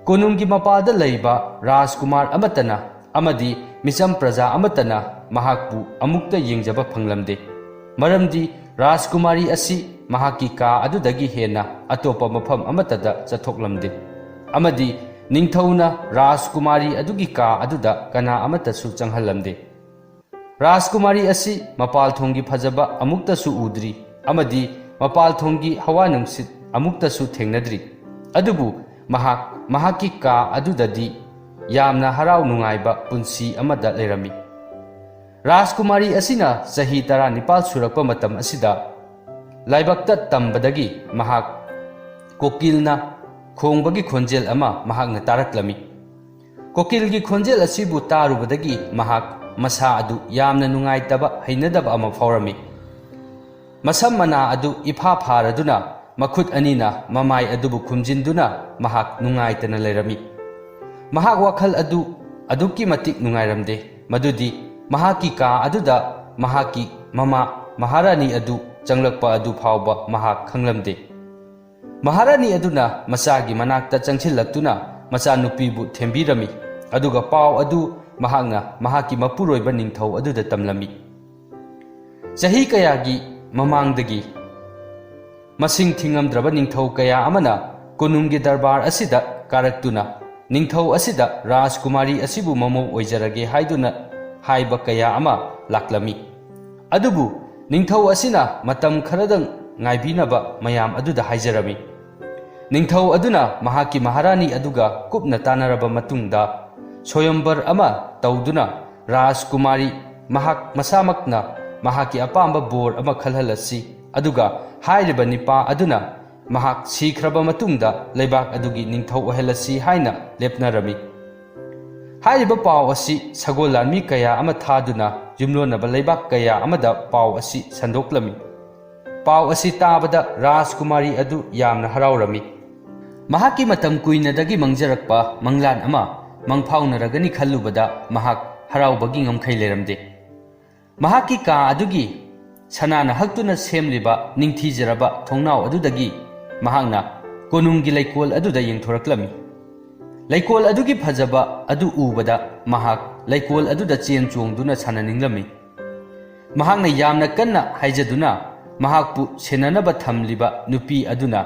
ꯀꯣꯅꯨꯡꯒꯤ ꯃꯄꯥꯗ ꯂꯩꯕ ꯔꯥꯖꯀꯨꯃꯥꯔ ꯑꯃꯠꯇꯅ ꯑꯃꯗꯤ ꯃꯤꯆꯝ ꯄ꯭ꯔꯖꯥ ꯑꯃꯠꯇꯅ ꯃꯍꯥꯛꯄꯨ ꯑꯃꯨꯛꯇ ꯌꯦꯡꯖꯕ ꯐꯪꯂꯝꯗꯦ꯫ ꯃꯔꯝꯗꯤ ꯔꯥꯖꯀꯨꯃꯥꯔꯤ ꯑꯁꯤ ꯃꯍꯥꯛꯀꯤ ꯀꯥ ꯑꯗꯨꯗꯒꯤ ꯍꯦꯟꯅ ꯑꯇꯣꯞꯄ ꯃꯐꯝ ꯑꯃꯠꯇꯗ ꯆꯠꯊꯣꯛꯂꯝꯗꯦ꯫ ꯑꯃꯗꯤ ꯅꯤꯡꯊꯧꯅ ꯔꯥꯖꯀꯨꯃꯥꯔꯤ ꯑꯗꯨꯒꯤ ꯀꯥ ꯑꯗꯨꯗ ꯀꯅꯥ ꯑꯃꯠꯇꯁꯨ ꯆꯪꯍꯜꯂꯝꯗꯦ꯫ ꯔꯥꯖꯀꯨꯃꯥꯔꯤ ꯑꯁꯤ ꯃꯄꯥꯜ ꯊꯣꯡꯒꯤ ꯐꯖꯕ ꯑꯃꯨꯛꯇꯁꯨ ꯎꯗ꯭ꯔꯤ ꯑꯃꯗꯤ ꯃꯄꯥꯜ ꯊꯣꯡꯒꯤ ꯍꯋꯥ ꯅꯨꯡꯁꯤꯠ ꯑꯃꯨꯛꯇꯁꯨ ꯊꯦꯡꯅꯗ꯭ꯔꯤ꯫ ꯑꯗꯨꯕꯨ ꯃꯍꯥꯛ ꯃꯍꯥꯛꯀꯤ ꯀꯥ ꯑꯗꯨꯗꯗꯤ ꯌꯥꯝꯅ ꯍꯔꯥꯎ ꯅꯨꯡꯉꯥꯏꯕ ꯄꯨꯟꯁꯤ ꯑꯃꯗ ꯂꯩꯔꯝꯃꯤ꯫ ꯔꯥꯖꯀꯨꯃꯥꯔꯤ ꯑꯁꯤꯅ ꯆꯍꯤ ꯇꯔꯥꯅꯤꯄꯥꯜ ꯁꯨꯔꯛꯄ ꯃꯇꯝ ꯑꯁꯤꯗ ꯂꯥꯏꯕꯛꯇ ꯇꯝꯕꯗꯒꯤ ꯃꯍꯥꯛ ꯀꯣꯀꯤꯜꯅ ꯈꯣꯡꯕꯒꯤ ꯈꯣꯟꯖꯦꯜ ꯑꯃ ꯃꯍꯥꯛꯅ ꯇꯥꯔꯛꯂꯝꯃꯤ꯫ ꯀꯣꯀꯤꯜꯒꯤ ꯈꯣꯟꯖꯦꯜ ꯑꯁꯤꯕꯨ ꯇꯥꯔꯨꯕꯗꯒꯤ ꯃꯍꯥꯛ ꯃꯁꯥ ꯑꯗꯨ ꯌꯥꯝꯅ ꯅꯨꯡꯉꯥꯏꯇꯕ, ꯍꯩꯅꯗꯕ ꯑꯃ ꯐꯥꯎꯔꯝꯃꯤ꯫ ꯃꯁꯝ ꯃꯅꯥ ꯑꯗꯨ ꯏꯐꯥ ꯐꯥꯔꯗꯨꯅ ꯃꯈꯨꯠ ꯑꯅꯤꯅ ꯃꯃꯥꯏ ꯑꯗꯨꯕꯨ ꯈꯨꯝꯖꯤꯟꯗꯨꯅ ꯃꯍꯥꯛ ꯅꯨꯡꯉꯥꯏꯇꯅ ꯂꯩꯔꯝꯃꯤ꯫ ꯃꯍꯥꯛ ꯋꯥꯈꯜ ꯑꯗꯨ ꯑꯗꯨꯛꯀꯤ ꯃꯇꯤꯛ ꯅꯨꯡꯉꯥꯏꯔꯝꯗꯦ, ꯃꯗꯨꯗꯤ ꯃꯍꯥꯛꯀꯤ ꯀꯥ ꯑꯗꯨꯗ ꯃꯍꯥꯛꯀꯤ ꯃꯃꯥ ꯃꯍꯥꯔꯥꯅꯤ ꯑꯗꯨ ꯆꯪꯂꯛꯄ ꯑꯗꯨ ꯐꯥꯎꯕ ꯃꯍꯥꯛ ꯈꯪꯂꯝꯗꯦ꯫ ꯃꯍꯥꯔꯥꯅꯤ ꯑꯗꯨꯅ ꯃꯆꯥꯒꯤ ꯃꯅꯥꯛꯇ ꯆꯪꯁꯤꯜꯂꯛꯇꯨꯅ ꯃꯆꯥꯅꯨꯄꯤꯕꯨ ꯊꯦꯝꯕꯤꯔꯝꯃꯤ, ꯑꯗꯨꯒ ꯄꯥꯎ ꯑꯗꯨ ꯃꯍꯥꯛꯅ ꯃꯍꯥꯛꯀꯤ ꯃꯄꯨꯔꯣꯏꯕ ꯅꯤꯡꯊꯧ ꯑꯗꯨꯗ ꯇꯝꯂꯝꯃꯤ꯫ ꯆꯍꯤ ꯀꯌꯥꯒꯤ ꯃꯃꯥꯡꯗꯒꯤ ꯃꯁꯤꯡ ꯊꯤꯉꯝꯗ꯭ꯔꯕ ꯅꯤꯡꯊꯧ ꯀꯌꯥ ꯑꯃꯅ ꯀꯣꯅꯨꯡꯒꯤ ꯗꯔꯕꯥꯔ ꯑꯁꯤꯗ ꯀꯥꯔꯛꯇꯨꯅ ꯅꯤꯡꯊꯧ ꯑꯁꯤꯗ ꯔꯥꯖꯀꯨꯃꯥꯔꯤ ꯑꯁꯤꯕꯨ ꯃꯃꯧ ꯑꯣꯏꯖꯔꯒꯦ ꯍꯥꯏꯗꯨꯅ ꯍꯥꯏꯕ ꯀꯌꯥ ꯑꯃ ꯂꯥꯛꯂꯝꯃꯤ꯫ ꯑꯗꯨꯕꯨ ꯅꯤꯡꯊꯧ ꯑꯁꯤꯅ ꯃꯇꯝ ꯈꯔꯗꯪ ꯉꯥꯏꯕꯤꯅꯕ ꯃꯌꯥꯝ ꯑꯗꯨꯗ ꯍꯥꯏꯖꯔꯝꯃꯤ꯫ ꯅꯤꯡꯊꯧ ꯑꯗꯨꯅ ꯃꯍꯥꯛꯀꯤ ꯃꯍꯥꯔꯥꯅꯤ ꯑꯗꯨꯒ ꯀꯨꯞꯅ ꯇꯥꯟꯅꯔꯕ ꯃꯇꯨꯡꯗ ꯁꯣꯌꯝꯕꯔ ꯑꯃ ꯇꯧꯗꯨꯅ ꯔꯥꯖꯀꯨꯃꯥꯔꯤ ꯃꯍꯥꯛ ꯃꯁꯥꯃꯛꯅ ꯃꯍꯥꯛꯀꯤ ꯑꯄꯥꯝꯕ ꯕꯣꯔ ꯑꯃ ꯈꯜꯍꯜꯂꯁꯤ, ꯑꯗꯨꯒ ꯍꯥꯏꯔꯤꯕ ꯅꯤꯄꯥ ꯑꯗꯨꯅ ꯃꯍꯥꯛ ꯁꯤꯈ꯭ꯔꯕ ꯃꯇꯨꯡꯗ ꯂꯩꯕꯥꯛ ꯑꯗꯨꯒꯤ ꯅꯤꯡꯊꯧ ꯑꯣꯏꯍꯜꯂꯁꯤ ꯍꯥꯏꯅ ꯂꯦꯞꯅꯔꯝꯃꯤ꯫ ꯍꯥꯏꯔꯤꯕ ꯄꯥꯎ ꯑꯁꯤ ꯁꯒꯣꯜ ꯂꯥꯟꯃꯤ ꯀꯌꯥ ꯑꯃ ꯊꯥꯗꯨꯅ ꯌꯨꯝꯂꯣꯟꯅꯕ ꯂꯩꯕꯥꯛ ꯀꯌꯥ ꯑꯃꯗ ꯄꯥꯎ ꯑꯁꯤ ꯁꯟꯗꯣꯛꯂꯝꯃꯤ꯫ ꯄꯥꯎ ꯑꯁꯤ ꯇꯥꯕꯗ ꯔꯥꯖꯀꯨꯃꯥꯔꯤ ꯑꯗꯨ ꯌꯥꯝꯅ ꯍꯔꯥꯎꯔꯝꯃꯤ꯫ ꯃꯍꯥꯛꯀꯤ ꯃꯇꯝ ꯀꯨꯏꯅꯗꯒꯤ ꯃꯪꯖꯔꯛꯄ ꯃꯪꯂꯥꯟ ꯑꯃ ꯃꯪꯐꯥꯎꯅꯔꯒꯅꯤ ꯈꯜꯂꯨꯕꯗ ꯃꯍꯥꯛ ꯍꯔꯥꯎꯕꯒꯤ ꯉꯝꯈꯩ ꯂꯩꯔꯝꯗꯦ꯫ ꯃꯍꯥꯛꯀꯤ ꯀꯥ ꯑꯗꯨꯒꯤ ꯁꯅꯥꯅ ꯍꯛꯇꯨꯅ ꯁꯦꯝꯂꯤꯕ ꯅꯤꯡꯊꯤꯖꯔꯕ ꯊꯣꯡꯅꯥꯎ ꯑꯗꯨꯗꯒꯤ ꯃꯍꯥꯛꯅ ꯀꯣꯅꯨꯡꯒꯤ ꯂꯩꯀꯣꯜ ꯑꯗꯨꯗ ꯌꯦꯡꯊꯣꯔꯛꯂꯝꯃꯤ꯫ ꯂꯩꯀꯣꯜ ꯑꯗꯨꯒꯤ ꯐꯖꯕ ꯑꯗꯨ ꯎꯕꯗ ꯃꯍꯥꯛ ꯂꯩꯀꯣꯜ ꯑꯗꯨꯗ ꯆꯦꯟ ꯆꯣꯡꯗꯨꯅ ꯁꯥꯟꯅꯅꯤꯡꯂꯝꯃꯤ꯫ ꯃꯍꯥꯛꯅ ꯌꯥꯝꯅ ꯀꯟꯅ ꯍꯥꯏꯖꯗꯨꯅ ꯃꯍꯥꯛꯄꯨ ꯁꯦꯟꯅꯅꯕ ꯊꯝꯂꯤꯕ ꯅꯨꯄꯤ ꯑꯗꯨꯅ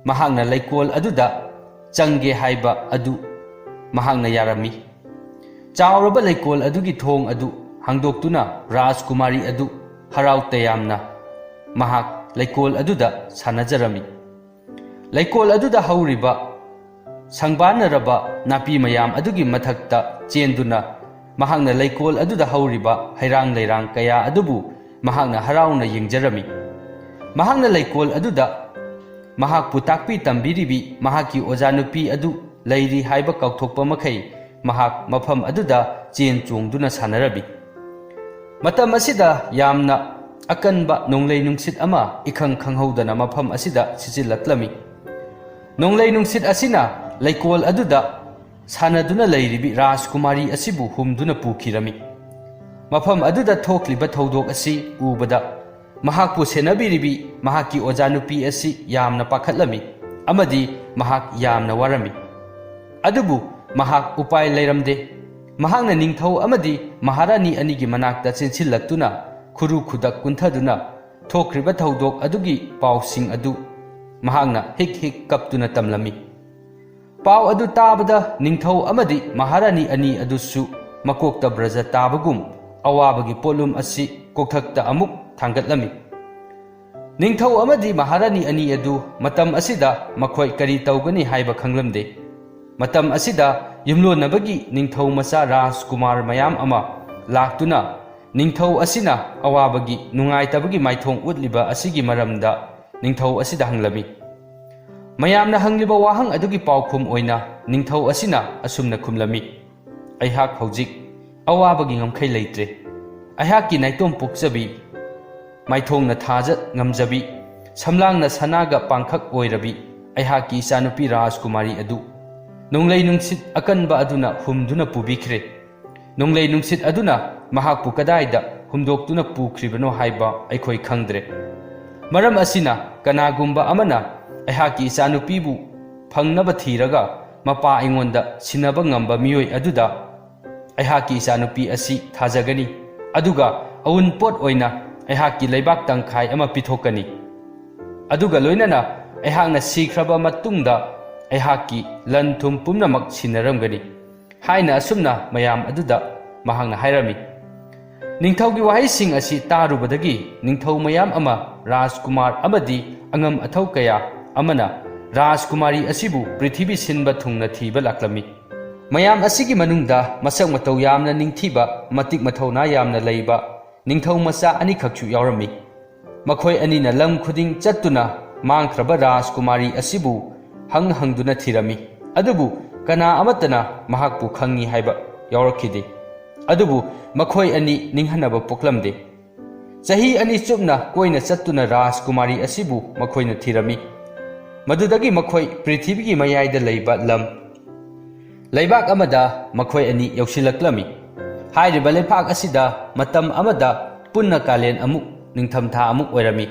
ꯃꯍꯥꯛꯅ ꯂꯩꯀꯣꯜ ꯑꯗꯨꯗ ꯆꯪꯒꯦ ꯍꯥꯏꯕ ꯑꯗꯨ ꯃꯍꯥꯛꯅ ꯌꯥꯔꯝꯃꯤ꯫ ꯆꯥꯎꯔꯕ ꯂꯩꯀꯣꯜ ꯑꯗꯨꯒꯤ ꯊꯣꯡ ꯑꯗꯨ ꯍꯥꯡꯗꯣꯛꯇꯨꯅ ꯔꯥꯖꯀꯨꯃꯥꯔꯤ ꯑꯗꯨ ꯍꯔꯥꯎ ꯇꯌꯥꯝꯅ ꯃꯍꯥꯛ ꯂꯩꯀꯣꯜ ꯑꯗꯨꯗ ꯁꯥꯟꯅꯖꯔꯝꯃꯤ꯫ ꯂꯩꯀꯣꯜ ꯑꯗꯨꯗ ꯍꯧꯔꯤꯕ ꯁꯪꯕꯥꯟꯅꯔꯕ ꯅꯥꯄꯤ ꯃꯌꯥꯝ ꯑꯗꯨꯒꯤ ꯃꯊꯛꯇ ꯆꯦꯟꯗꯨꯅ ꯃꯍꯥꯛꯅ ꯂꯩꯀꯣꯜ ꯑꯗꯨꯗ ꯍꯧꯔꯤꯕ ꯍꯩꯔꯥꯡ ꯂꯩꯔꯥꯡ ꯀꯌꯥ ꯑꯗꯨꯕꯨ ꯃꯍꯥꯛꯅ ꯍꯔꯥꯎꯅ ꯌꯦꯡꯖꯔꯝꯃꯤ꯫ ꯃꯍꯥꯛꯅ ꯂꯩꯀꯣꯜ ꯑꯗꯨꯗ ꯃꯍꯥꯛꯄꯨ ꯇꯥꯛꯄꯤ ꯇꯝꯕꯤꯔꯤꯕꯤ ꯃꯍꯥꯛꯀꯤ ꯑꯣꯖꯥ ꯅꯨꯄꯤ ꯑꯗꯨ ꯂꯩꯔꯤ ꯍꯥꯏꯕ ꯀꯥꯎꯊꯣꯛꯄ ꯃꯈꯩ ꯃꯍꯥꯛ ꯃꯐꯝ ꯑꯗꯨꯗ ꯆꯦꯟ ꯆꯣꯡꯗꯨꯅ ꯁꯥꯟꯅꯔꯝꯃꯤ꯫ ꯃꯇꯝ ꯑꯁꯤꯗ ꯌꯥꯝꯅ ꯑꯀꯟꯕ ꯅꯣꯡꯂꯩ ꯅꯨꯡꯁꯤꯠ ꯑꯃ ꯏꯈꯪ ꯈꯪꯍꯧꯗꯅ ꯃꯐꯝ ꯑꯁꯤꯗ ꯁꯤꯠꯆꯤꯜꯂꯛꯂꯝꯃꯤ꯫ ꯅꯣꯡꯂꯩ ꯅꯨꯡꯁꯤꯠ ꯑꯁꯤꯅ ꯂꯩꯀꯣꯜ ꯑꯗꯨꯗ ꯁꯥꯟꯅꯗꯨꯅ ꯂꯩꯔꯤꯕꯤ ꯔꯥꯖꯀꯨꯃꯥꯔꯤ ꯑꯁꯤꯕꯨ ꯍꯨꯝꯗꯨꯅ ꯄꯨꯈꯤꯔꯝꯃꯤ꯫ ꯃꯐꯝ ꯑꯗꯨꯗ ꯊꯣꯛꯂꯤꯕ ꯊꯧꯗꯣꯛ ꯑꯁꯤ ꯎꯕꯗ ꯃꯍꯥꯛꯄꯨ ꯁꯦꯟꯅꯕꯤꯔꯤꯕꯤ ꯃꯍꯥꯛꯀꯤ ꯑꯣꯖꯥ ꯅꯨꯄꯤ ꯑꯁꯤ ꯌꯥꯝꯅ ꯄꯥꯈꯠꯂꯝꯃꯤ ꯑꯃꯗꯤ ꯃꯍꯥꯛ ꯌꯥꯝꯅ ꯋꯥꯔꯝꯃꯤ꯫ ꯑꯗꯨꯕꯨ ꯃꯍꯥꯛ ꯎꯄꯥꯏ ꯂꯩꯔꯝꯗꯦ꯫ ꯃꯍꯥꯛꯅ ꯅꯤꯡꯊꯧ ꯑꯃꯗꯤ ꯃꯍꯥꯔꯥꯅꯤ ꯑꯅꯤꯒꯤ ꯃꯅꯥꯛꯇ ꯆꯦꯟꯁꯤꯜꯂꯛꯇꯨꯅ ꯈꯨꯔꯨ ꯈꯨꯗꯛ ꯀꯨꯟꯊꯗꯨꯅ ꯊꯣꯛꯈ꯭ꯔꯤꯕ ꯊꯧꯗꯣꯛ ꯑꯗꯨꯒꯤ ꯄꯥꯎꯁꯤꯡ ꯑꯗꯨ ꯃꯍꯥꯛꯅ ꯍꯤꯛ ꯍꯤꯛ ꯀꯞꯇꯨꯅ ꯇꯝꯂꯝꯃꯤ꯫ ꯄꯥꯎ ꯑꯗꯨ ꯇꯥꯕꯗ ꯅꯤꯡꯊꯧ ꯑꯃꯗꯤ ꯃꯍꯥꯔꯥꯅꯤ ꯑꯅꯤ ꯑꯗꯨꯁꯨ ꯃꯀꯣꯛꯇ ꯕ꯭ꯔꯖ ꯇꯥꯕꯒꯨꯝ ꯑꯋꯥꯕꯒꯤ ꯄꯣꯠꯂꯨꯝ ꯑꯁꯤ ꯀꯣꯛꯊꯛꯇ ꯑꯃꯨꯛ ꯊꯥꯡꯒꯠꯂꯝꯃꯤ꯫ ꯅꯤꯡꯊꯧ ꯑꯃꯗꯤ ꯃꯍꯥꯔꯥꯅꯤ ꯑꯅꯤ ꯑꯗꯨ ꯃꯇꯝ ꯑꯁꯤꯗ ꯃꯈꯣꯏ ꯀꯔꯤ ꯇꯧꯒꯅꯤ ꯍꯥꯏꯕ ꯈꯪꯂꯝꯗꯦ꯫ ꯃꯇꯝ ꯑꯁꯤꯗ ꯌꯨꯝꯂꯣꯟꯅꯕꯒꯤ ꯅꯤꯡꯊꯧ ꯃꯆꯥ ꯔꯥꯖꯀꯨꯃꯥꯔ ꯃꯌꯥꯝ ꯑꯃ ꯂꯥꯛꯇꯨꯅ ꯅꯤꯡꯊꯧ ꯑꯁꯤꯅ ꯑꯋꯥꯕꯒꯤ ꯅꯨꯡꯉꯥꯏꯇꯕꯒꯤ ꯃꯥꯏꯊꯣꯡ ꯎꯠꯂꯤꯕ ꯑꯁꯤꯒꯤ ꯃꯔꯝꯗ ꯅꯤꯡꯊꯧ ꯑꯁꯤꯗ ꯍꯪꯂꯝꯃꯤ꯫ ꯃꯌꯥꯝꯅ ꯍꯪꯂꯤꯕ ꯋꯥꯍꯪ ꯑꯗꯨꯒꯤ ꯄꯥꯎꯈꯨꯝ ꯑꯣꯏꯅ ꯅꯤꯡꯊꯧ ꯑꯁꯤꯅ ꯑꯁꯨꯝꯅ ꯈꯨꯝꯂꯝꯃꯤ, "ꯑꯩꯍꯥꯛ ꯍꯧꯖꯤꯛ ꯑꯋꯥꯕꯒꯤ ꯉꯝꯈꯩ ꯂꯩꯇ꯭ꯔꯦ꯫ ꯑꯩꯍꯥꯛꯀꯤ ꯅꯥꯏꯇꯣꯝ ꯄꯣꯛꯆꯕꯤ, ꯃꯥꯏꯊꯣꯡꯅ ꯊꯥꯖ ꯉꯝꯖꯕꯤ, ꯁꯝꯂꯥꯡꯅ ꯁꯅꯥꯒ ꯄꯥꯡꯈꯛ ꯑꯣꯏꯔꯕꯤ ꯑꯩꯍꯥꯛꯀꯤ ꯏꯆꯥꯅꯨꯄꯤ ꯔꯥꯖꯀꯨꯃꯥꯔꯤ ꯑꯗꯨ ꯅꯣꯡꯂꯩ ꯅꯨꯡꯁꯤꯠ ꯑꯀꯟꯕ ꯑꯗꯨꯅ ꯍꯨꯝꯗꯨꯅ ꯄꯨꯕꯤꯈ꯭ꯔꯦ꯫ ꯅꯣꯡꯂꯩ ꯅꯨꯡꯁꯤꯠ ꯑꯗꯨꯅ ꯃꯍꯥꯛꯄꯨ ꯀꯗꯥꯏꯗ ꯍꯨꯝꯗꯣꯛꯇꯨꯅ ꯄꯨꯈ꯭ꯔꯤꯕꯅꯣ ꯍꯥꯏꯕ ꯑꯩꯈꯣꯏ ꯈꯪꯗ꯭ꯔꯦ꯫ ꯃꯔꯝ ꯑꯁꯤꯅ ꯀꯅꯥꯒꯨꯝꯕ ꯑꯃꯅ ꯑꯩꯍꯥꯛꯀꯤ ꯏꯆꯥꯅꯨꯄꯤꯕꯨ ꯐꯪꯅꯕ ꯊꯤꯔꯒ ꯃꯄꯥ ꯑꯩꯉꯣꯟꯗ ꯁꯤꯟꯅꯕ ꯉꯝꯕ ꯃꯤꯑꯣꯏ ꯑꯗꯨꯗ ꯑꯩꯍꯥꯛꯀꯤ ꯏꯆꯥꯅꯨꯄꯤ ꯑꯁꯤ ꯊꯥꯖꯒꯅꯤ, ꯑꯗꯨꯒ ꯑꯎꯟꯄꯣꯠ ꯑꯣꯏꯅ ꯑꯩꯍꯥꯛꯀꯤ ꯂꯩꯕꯥꯛ ꯇꯪꯈꯥꯏ ꯑꯃ ꯄꯤꯊꯣꯛꯀꯅꯤ꯫ ꯑꯗꯨꯒ ꯂꯣꯏꯅꯅ ꯑꯩꯍꯥꯛꯅ ꯁꯤꯈ꯭ꯔꯕ ꯃꯇꯨꯡꯗ ꯑꯩꯍꯥꯛꯀꯤ ꯂꯟ ꯊꯨꯝ ꯄꯨꯝꯅꯃꯛ ꯁꯤꯟꯅꯔꯝꯒꯅꯤ" ꯍꯥꯏꯅ ꯑꯁꯨꯝꯅ ꯃꯌꯥꯝ ꯑꯗꯨꯗ ꯃꯍꯥꯛꯅ ꯍꯥꯏꯔꯝꯃꯤ꯫ ꯅꯤꯡꯊꯧꯒꯤ ꯋꯥꯍꯩꯁꯤꯡ ꯑꯁꯤ ꯇꯥꯔꯨꯕꯗꯒꯤ ꯅꯤꯡꯊꯧ ꯃꯌꯥꯝ ꯑꯃ, ꯔꯥꯖꯀꯨꯃꯥꯔ ꯑꯃꯗꯤ ꯑꯉꯝ ꯑꯊꯧ ꯀꯌꯥ ꯑꯃꯅ ꯔꯥꯖꯀꯨꯃꯥꯔꯤ ꯑꯁꯤꯕꯨ ꯄ꯭ꯔꯤꯊꯤꯕꯤ ꯁꯤꯟꯕ ꯊꯨꯡꯅ ꯊꯤꯕ ꯂꯥꯛꯂꯝꯃꯤ꯫ ꯃꯌꯥꯝ ꯑꯁꯤꯒꯤ ꯃꯅꯨꯡꯗ ꯃꯁꯛ ꯃꯇꯧ ꯌꯥꯝꯅ ꯅꯤꯡꯊꯤꯕ, ꯃꯇꯤꯛ ꯃꯊꯧꯅꯥ ꯌꯥꯝꯅ ꯂꯩꯕ ꯅꯤꯡꯊꯧ ꯃꯆꯥ ꯑꯅꯤꯈꯛꯁꯨ ꯌꯥꯎꯔꯝꯃꯤ꯫ ꯃꯈꯣꯏ ꯑꯅꯤꯅ ꯂꯝ ꯈꯨꯗꯤꯡ ꯆꯠꯇꯨꯅ ꯃꯥꯡꯈ꯭ꯔꯕ ꯔꯥꯖꯀꯨꯃꯥꯔꯤ ꯑꯁꯤꯕꯨ ꯍꯪ ꯍꯪꯗꯨꯅ ꯊꯤꯔꯝꯃꯤ꯫ ꯑꯗꯨꯕꯨ ꯀꯅꯥ ꯑꯃꯠꯇꯅ ꯃꯍꯥꯛꯄꯨ ꯈꯪꯉꯤ ꯍꯥꯏꯕ ꯌꯥꯎꯔꯛꯈꯤꯗꯦ꯫ ꯑꯗꯨꯕꯨ ꯃꯈꯣꯏ ꯑꯅꯤ ꯅꯤꯡꯍꯟꯅꯕ ꯄꯣꯛꯂꯝꯗꯦ꯫ ꯆꯍꯤ ꯑꯅꯤ ꯆꯨꯞꯅ ꯀꯣꯏꯅ ꯆꯠꯇꯨꯅ ꯔꯥꯖꯀꯨꯃꯥꯔꯤ ꯑꯁꯤꯕꯨ ꯃꯈꯣꯏꯅ ꯊꯤꯔꯝꯃꯤ꯫ ꯃꯗꯨꯗꯒꯤ ꯃꯈꯣꯏ ꯄ꯭ꯔꯤꯊꯤꯕꯤꯒꯤ ꯃꯌꯥꯏꯗ ꯂꯩꯕ ꯂꯝ ꯂꯩꯕꯥꯛ ꯑꯃꯗ ꯃꯈꯣꯏ ꯑꯅꯤ ꯌꯧꯁꯤꯜꯂꯛꯂꯝꯃꯤ꯫ ꯍꯥꯏꯔꯤꯕ ꯂꯩꯄꯥꯛ ꯑꯁꯤꯗ ꯃꯇꯝ ꯑꯃꯗ ꯄꯨꯟꯅ ꯀꯥꯂꯦꯟ ꯑꯃꯨꯛ ꯅꯤꯡꯊꯝꯊꯥ ꯑꯃꯨꯛ ꯑꯣꯏꯔꯝꯃꯤ꯫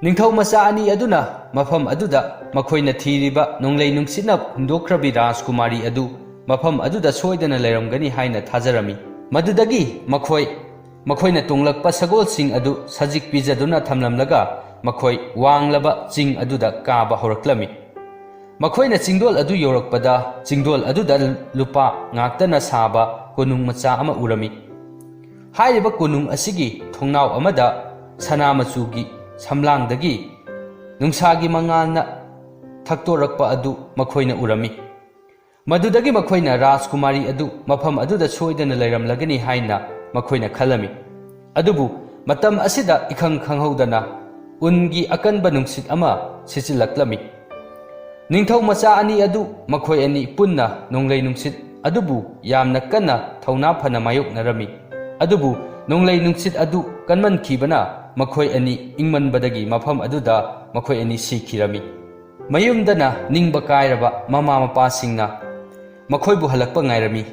ꯅꯤꯡꯊꯧ ꯃꯆꯥ ꯑꯅꯤ ꯑꯗꯨꯅ ꯃꯐꯝ ꯑꯗꯨꯗ ꯃꯈꯣꯏꯅ ꯊꯤꯔꯤꯕ ꯅꯣꯡꯂꯩ ꯅꯨꯡꯁꯤꯠꯅ ꯍꯨꯟꯗꯣꯛꯈ꯭ꯔꯕꯤ ꯔꯥꯖꯀꯨꯃꯥꯔꯤ ꯑꯗꯨ ꯃꯐꯝ ꯑꯗꯨꯗ ꯁꯣꯏꯗꯅ ꯂꯩꯔꯝꯒꯅꯤ ꯍꯥꯏꯅ ꯊꯥꯖꯔꯝꯃꯤ꯫ ꯃꯗꯨꯗꯒꯤ ꯃꯈꯣꯏ, ꯃꯈꯣꯏꯅ ꯇꯣꯡꯂꯛꯄ ꯁꯒꯣꯜꯁꯤꯡ ꯑꯗꯨ ꯁꯖꯤꯛ ꯄꯤꯖꯗꯨꯅ ꯊꯝꯂꯝꯂꯒ ꯃꯈꯣꯏ ꯋꯥꯡꯂꯕ ꯆꯤꯡ ꯑꯗꯨꯗ ꯀꯥꯕ ꯍꯧꯔꯛꯂꯝꯃꯤ꯫ ꯃꯈꯣꯏꯅ ꯆꯤꯡꯗꯣꯜ ꯑꯗꯨ ꯌꯧꯔꯛꯄꯗ, ꯆꯤꯡꯗꯣꯜ ꯑꯗꯨꯗ ꯂꯨꯄꯥ ꯉꯥꯛꯇꯅ ꯁꯥꯕ ꯀꯣꯅꯨꯡ ꯃꯆꯥ ꯑꯃ ꯎꯔꯝꯃꯤ꯫ ꯍꯥꯏꯔꯤꯕ ꯀꯣꯅꯨꯡ ꯑꯁꯤꯒꯤ ꯊꯣꯡꯅꯥꯎ ꯑꯃꯗ ꯁꯅꯥ ꯃꯆꯨꯒꯤ ꯁꯝꯂꯥꯡꯗꯒꯤ ꯅꯨꯡꯁꯥꯒꯤ ꯃꯉꯥꯜꯅ ꯊꯛꯇꯣꯔꯛꯄ ꯑꯗꯨ ꯃꯈꯣꯏꯅ ꯎꯔꯝꯃꯤ꯫ ꯃꯗꯨꯗꯒꯤ ꯃꯈꯣꯏꯅ ꯔꯥꯖꯀꯨꯃꯥꯔꯤ ꯑꯗꯨ ꯃꯐꯝ ꯑꯗꯨꯗ ꯁꯣꯏꯗꯅ ꯂꯩꯔꯝꯂꯒꯅꯤ ꯍꯥꯏꯅ ꯃꯈꯣꯏꯅ ꯈꯜꯂꯝꯃꯤ꯫ ꯑꯗꯨꯕꯨ ꯃꯇꯝ ꯑꯁꯤꯗ ꯏꯈꯪ ꯈꯪꯍꯧꯗꯅ ꯎꯟꯒꯤ ꯑꯀꯟꯕ ꯅꯨꯡꯁꯤꯠ ꯑꯃ ꯁꯤꯠꯆꯤꯜꯂꯛꯂꯝꯃꯤ꯫ ꯅꯤꯡꯊꯧ ꯃꯆꯥ ꯑꯅꯤ ꯑꯗꯨ ꯃꯈꯣꯏ ꯑꯅꯤ ꯄꯨꯟꯅ ꯅꯣꯡꯂꯩ ꯅꯨꯡꯁꯤꯠ ꯑꯗꯨꯕꯨ ꯌꯥꯝꯅ ꯀꯟꯅ ꯊꯧꯅꯥ ꯐꯅ ꯃꯥꯌꯣꯛꯅꯔꯝꯃꯤ꯫ ꯑꯗꯨꯕꯨ ꯅꯣꯡꯂꯩ ꯅꯨꯡꯁꯤꯠ ꯑꯗꯨ ꯀꯟꯃꯟꯈꯤꯕꯅ ꯃꯈꯣꯏ ꯑꯅꯤ ꯏꯪꯃꯟꯕꯗꯒꯤ ꯃꯐꯝ ꯑꯗꯨꯗ ꯃꯈꯣꯏ ꯑꯅꯤ ꯁꯤꯈꯤꯔꯝꯃꯤ꯫ ꯃꯌꯨꯝꯗꯅ ꯅꯤꯡꯕ ꯀꯥꯏꯔꯕ ꯃꯃꯥ ꯃꯄꯥꯁꯤꯡꯅ ꯃꯈꯣꯏꯕꯨ ꯍꯜꯂꯛꯄ ꯉꯥꯏꯔꯝꯃꯤ꯫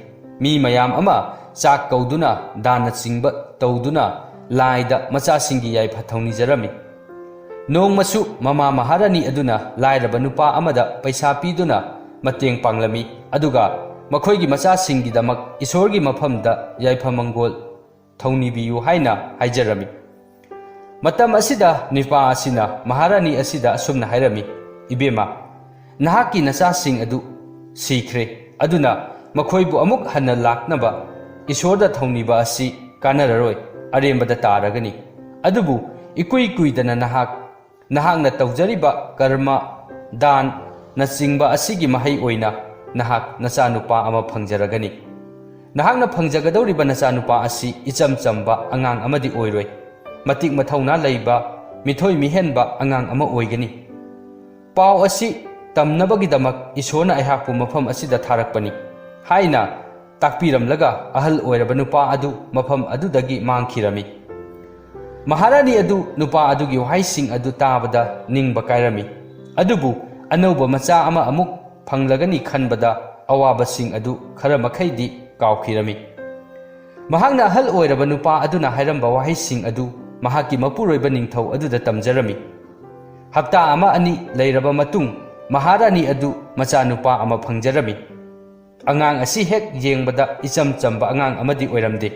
ꯃꯤ ꯃꯌꯥꯝ ꯑꯃ ꯆꯥꯛ ꯀꯧꯗꯨꯅ, ꯗꯥꯅꯆꯤꯡꯕ ꯇꯧꯗꯨꯅ ꯂꯥꯏꯗ ꯃꯆꯥꯁꯤꯡꯒꯤ ꯌꯥꯏꯐ ꯊꯧꯅꯤꯖꯔꯝꯃꯤ꯫ ꯅꯣꯡꯃꯁꯨ ꯃꯃꯥ ꯃꯍꯥꯔꯥꯅꯤ ꯑꯗꯨꯅ ꯂꯥꯏꯔꯕ ꯅꯨꯄꯥ ꯑꯃꯗ ꯄꯩꯁꯥ ꯄꯤꯗꯨꯅ ꯃꯇꯦꯡ ꯄꯥꯡꯂꯝꯃꯤ, ꯑꯗꯨꯒ ꯃꯈꯣꯏꯒꯤ ꯃꯆꯥꯁꯤꯡꯒꯤꯗꯃꯛ ꯏꯁꯣꯔꯒꯤ ꯃꯐꯝꯗ ꯌꯥꯏꯐ ꯃꯪꯒꯣꯜ ꯊꯧꯅꯤꯕꯤꯌꯨ ꯍꯥꯏꯅ ꯍꯥꯏꯖꯔꯝꯃꯤ꯫ ꯃꯇꯝ ꯑꯁꯤꯗ ꯅꯨꯄꯥ ꯑꯁꯤꯅ ꯃꯍꯥꯔꯥꯅꯤ ꯑꯁꯤꯗ ꯑꯁꯨꯝꯅ ꯍꯥꯏꯔꯝꯃꯤ, "ꯏꯕꯦꯝꯃ, ꯅꯍꯥꯛꯀꯤ ꯅꯆꯥꯁꯤꯡ ꯑꯗꯨ ꯁꯤꯈ꯭ꯔꯦ, ꯑꯗꯨꯅ ꯃꯈꯣꯏꯕꯨ ꯑꯃꯨꯛ ꯍꯟꯅ ꯂꯥꯛꯅꯕ ꯏꯁꯣꯔꯗ ꯊꯧꯅꯤꯕ ꯑꯁꯤ ꯀꯥꯟꯅꯔꯔꯣꯏ, ꯑꯔꯦꯝꯕꯗ ꯇꯥꯔꯒꯅꯤ꯫ ꯑꯗꯨꯕꯨ ꯏꯀꯨꯏ ꯀꯨꯏꯗꯅ ꯅꯍꯥꯛ, ꯅꯍꯥꯛꯅ ꯇꯧꯖꯔꯤꯕ ꯀꯔꯃ, ꯗꯥꯟ ꯅꯆꯤꯡꯕ ꯑꯁꯤꯒꯤ ꯃꯍꯩ ꯑꯣꯏꯅ ꯅꯍꯥꯛ ꯅꯆꯥꯅꯨꯄꯥ ꯑꯃ ꯐꯪꯖꯔꯒꯅꯤ꯫ ꯅꯍꯥꯛꯅ ꯐꯪꯖꯒꯗꯧꯔꯤꯕ ꯅꯆꯥꯅꯨꯄꯥ ꯑꯁꯤ ꯏꯆꯝ ꯆꯝꯕ ꯑꯉꯥꯡ ꯑꯃꯗꯤ ꯑꯣꯏꯔꯣꯏ꯫ ꯃꯇꯤꯛ ꯃꯊꯧꯅꯥ ꯂꯩꯕ, ꯃꯤꯊꯣꯏ ꯃꯤꯍꯦꯟꯕ ꯑꯉꯥꯡ ꯑꯃ ꯑꯣꯏꯒꯅꯤ꯫ ꯄꯥꯎ ꯑꯁꯤ ꯇꯝꯅꯕꯒꯤꯗꯃꯛ ꯏꯁꯣꯔꯅ ꯑꯩꯍꯥꯛꯄꯨ ꯃꯐꯝ ꯑꯁꯤꯗ ꯊꯥꯔꯛꯄꯅꯤ ꯍꯥꯏꯅ ꯇꯥꯛꯄꯤꯔꯝꯂꯒ ꯑꯍꯜ ꯑꯣꯏꯔꯕ ꯅꯨꯄꯥ ꯑꯗꯨ ꯃꯐꯝ ꯑꯗꯨꯗꯒꯤ ꯃꯥꯡꯈꯤꯔꯝꯃꯤ꯫ ꯃꯍꯥꯔꯥꯅꯤ ꯑꯗꯨ ꯅꯨꯄꯥ ꯑꯗꯨꯒꯤ ꯋꯥꯍꯩꯁꯤꯡ ꯑꯗꯨ ꯇꯥꯕꯗ ꯅꯤꯡꯕ ꯀꯥꯏꯔꯝꯃꯤ꯫ ꯑꯗꯨꯕꯨ ꯑꯅꯧꯕ ꯃꯆꯥ ꯑꯃ ꯑꯃꯨꯛ ꯐꯪꯂꯒꯅꯤ ꯈꯟꯕꯗ ꯑꯋꯥꯕꯁꯤꯡ ꯑꯗꯨ ꯈꯔ ꯃꯈꯩꯗꯤ ꯀꯥꯎꯈꯤꯔꯝꯃꯤ꯫ ꯃꯍꯥꯛꯅ ꯑꯍꯜ ꯑꯣꯏꯔꯕ ꯅꯨꯄꯥ ꯑꯗꯨꯅ ꯍꯥꯏꯔꯝꯕ ꯋꯥꯍꯩꯁꯤꯡ ꯑꯗꯨ ꯃꯍꯥꯛꯀꯤ ꯃꯄꯨꯔꯣꯏꯕ ꯅꯤꯡꯊꯧ ꯑꯗꯨꯗ ꯇꯝꯖꯔꯝꯃꯤ꯫ ꯍꯞꯇꯥ ꯑꯃ ꯑꯅꯤ ꯂꯩꯔꯕ ꯃꯇꯨꯡ ꯃꯍꯥꯔꯥꯅꯤ ꯑꯗꯨ ꯃꯆꯥꯅꯨꯄꯥ ꯑꯃ ꯐꯪꯖꯔꯝꯃꯤ꯫ ꯑꯉꯥꯡ ꯑꯁꯤ ꯍꯦꯛ ꯌꯦꯡꯕꯗ ꯏꯆꯝ ꯆꯝꯕ ꯑꯉꯥꯡ ꯑꯃꯗꯤ ꯑꯣꯏꯔꯝꯗꯦ꯫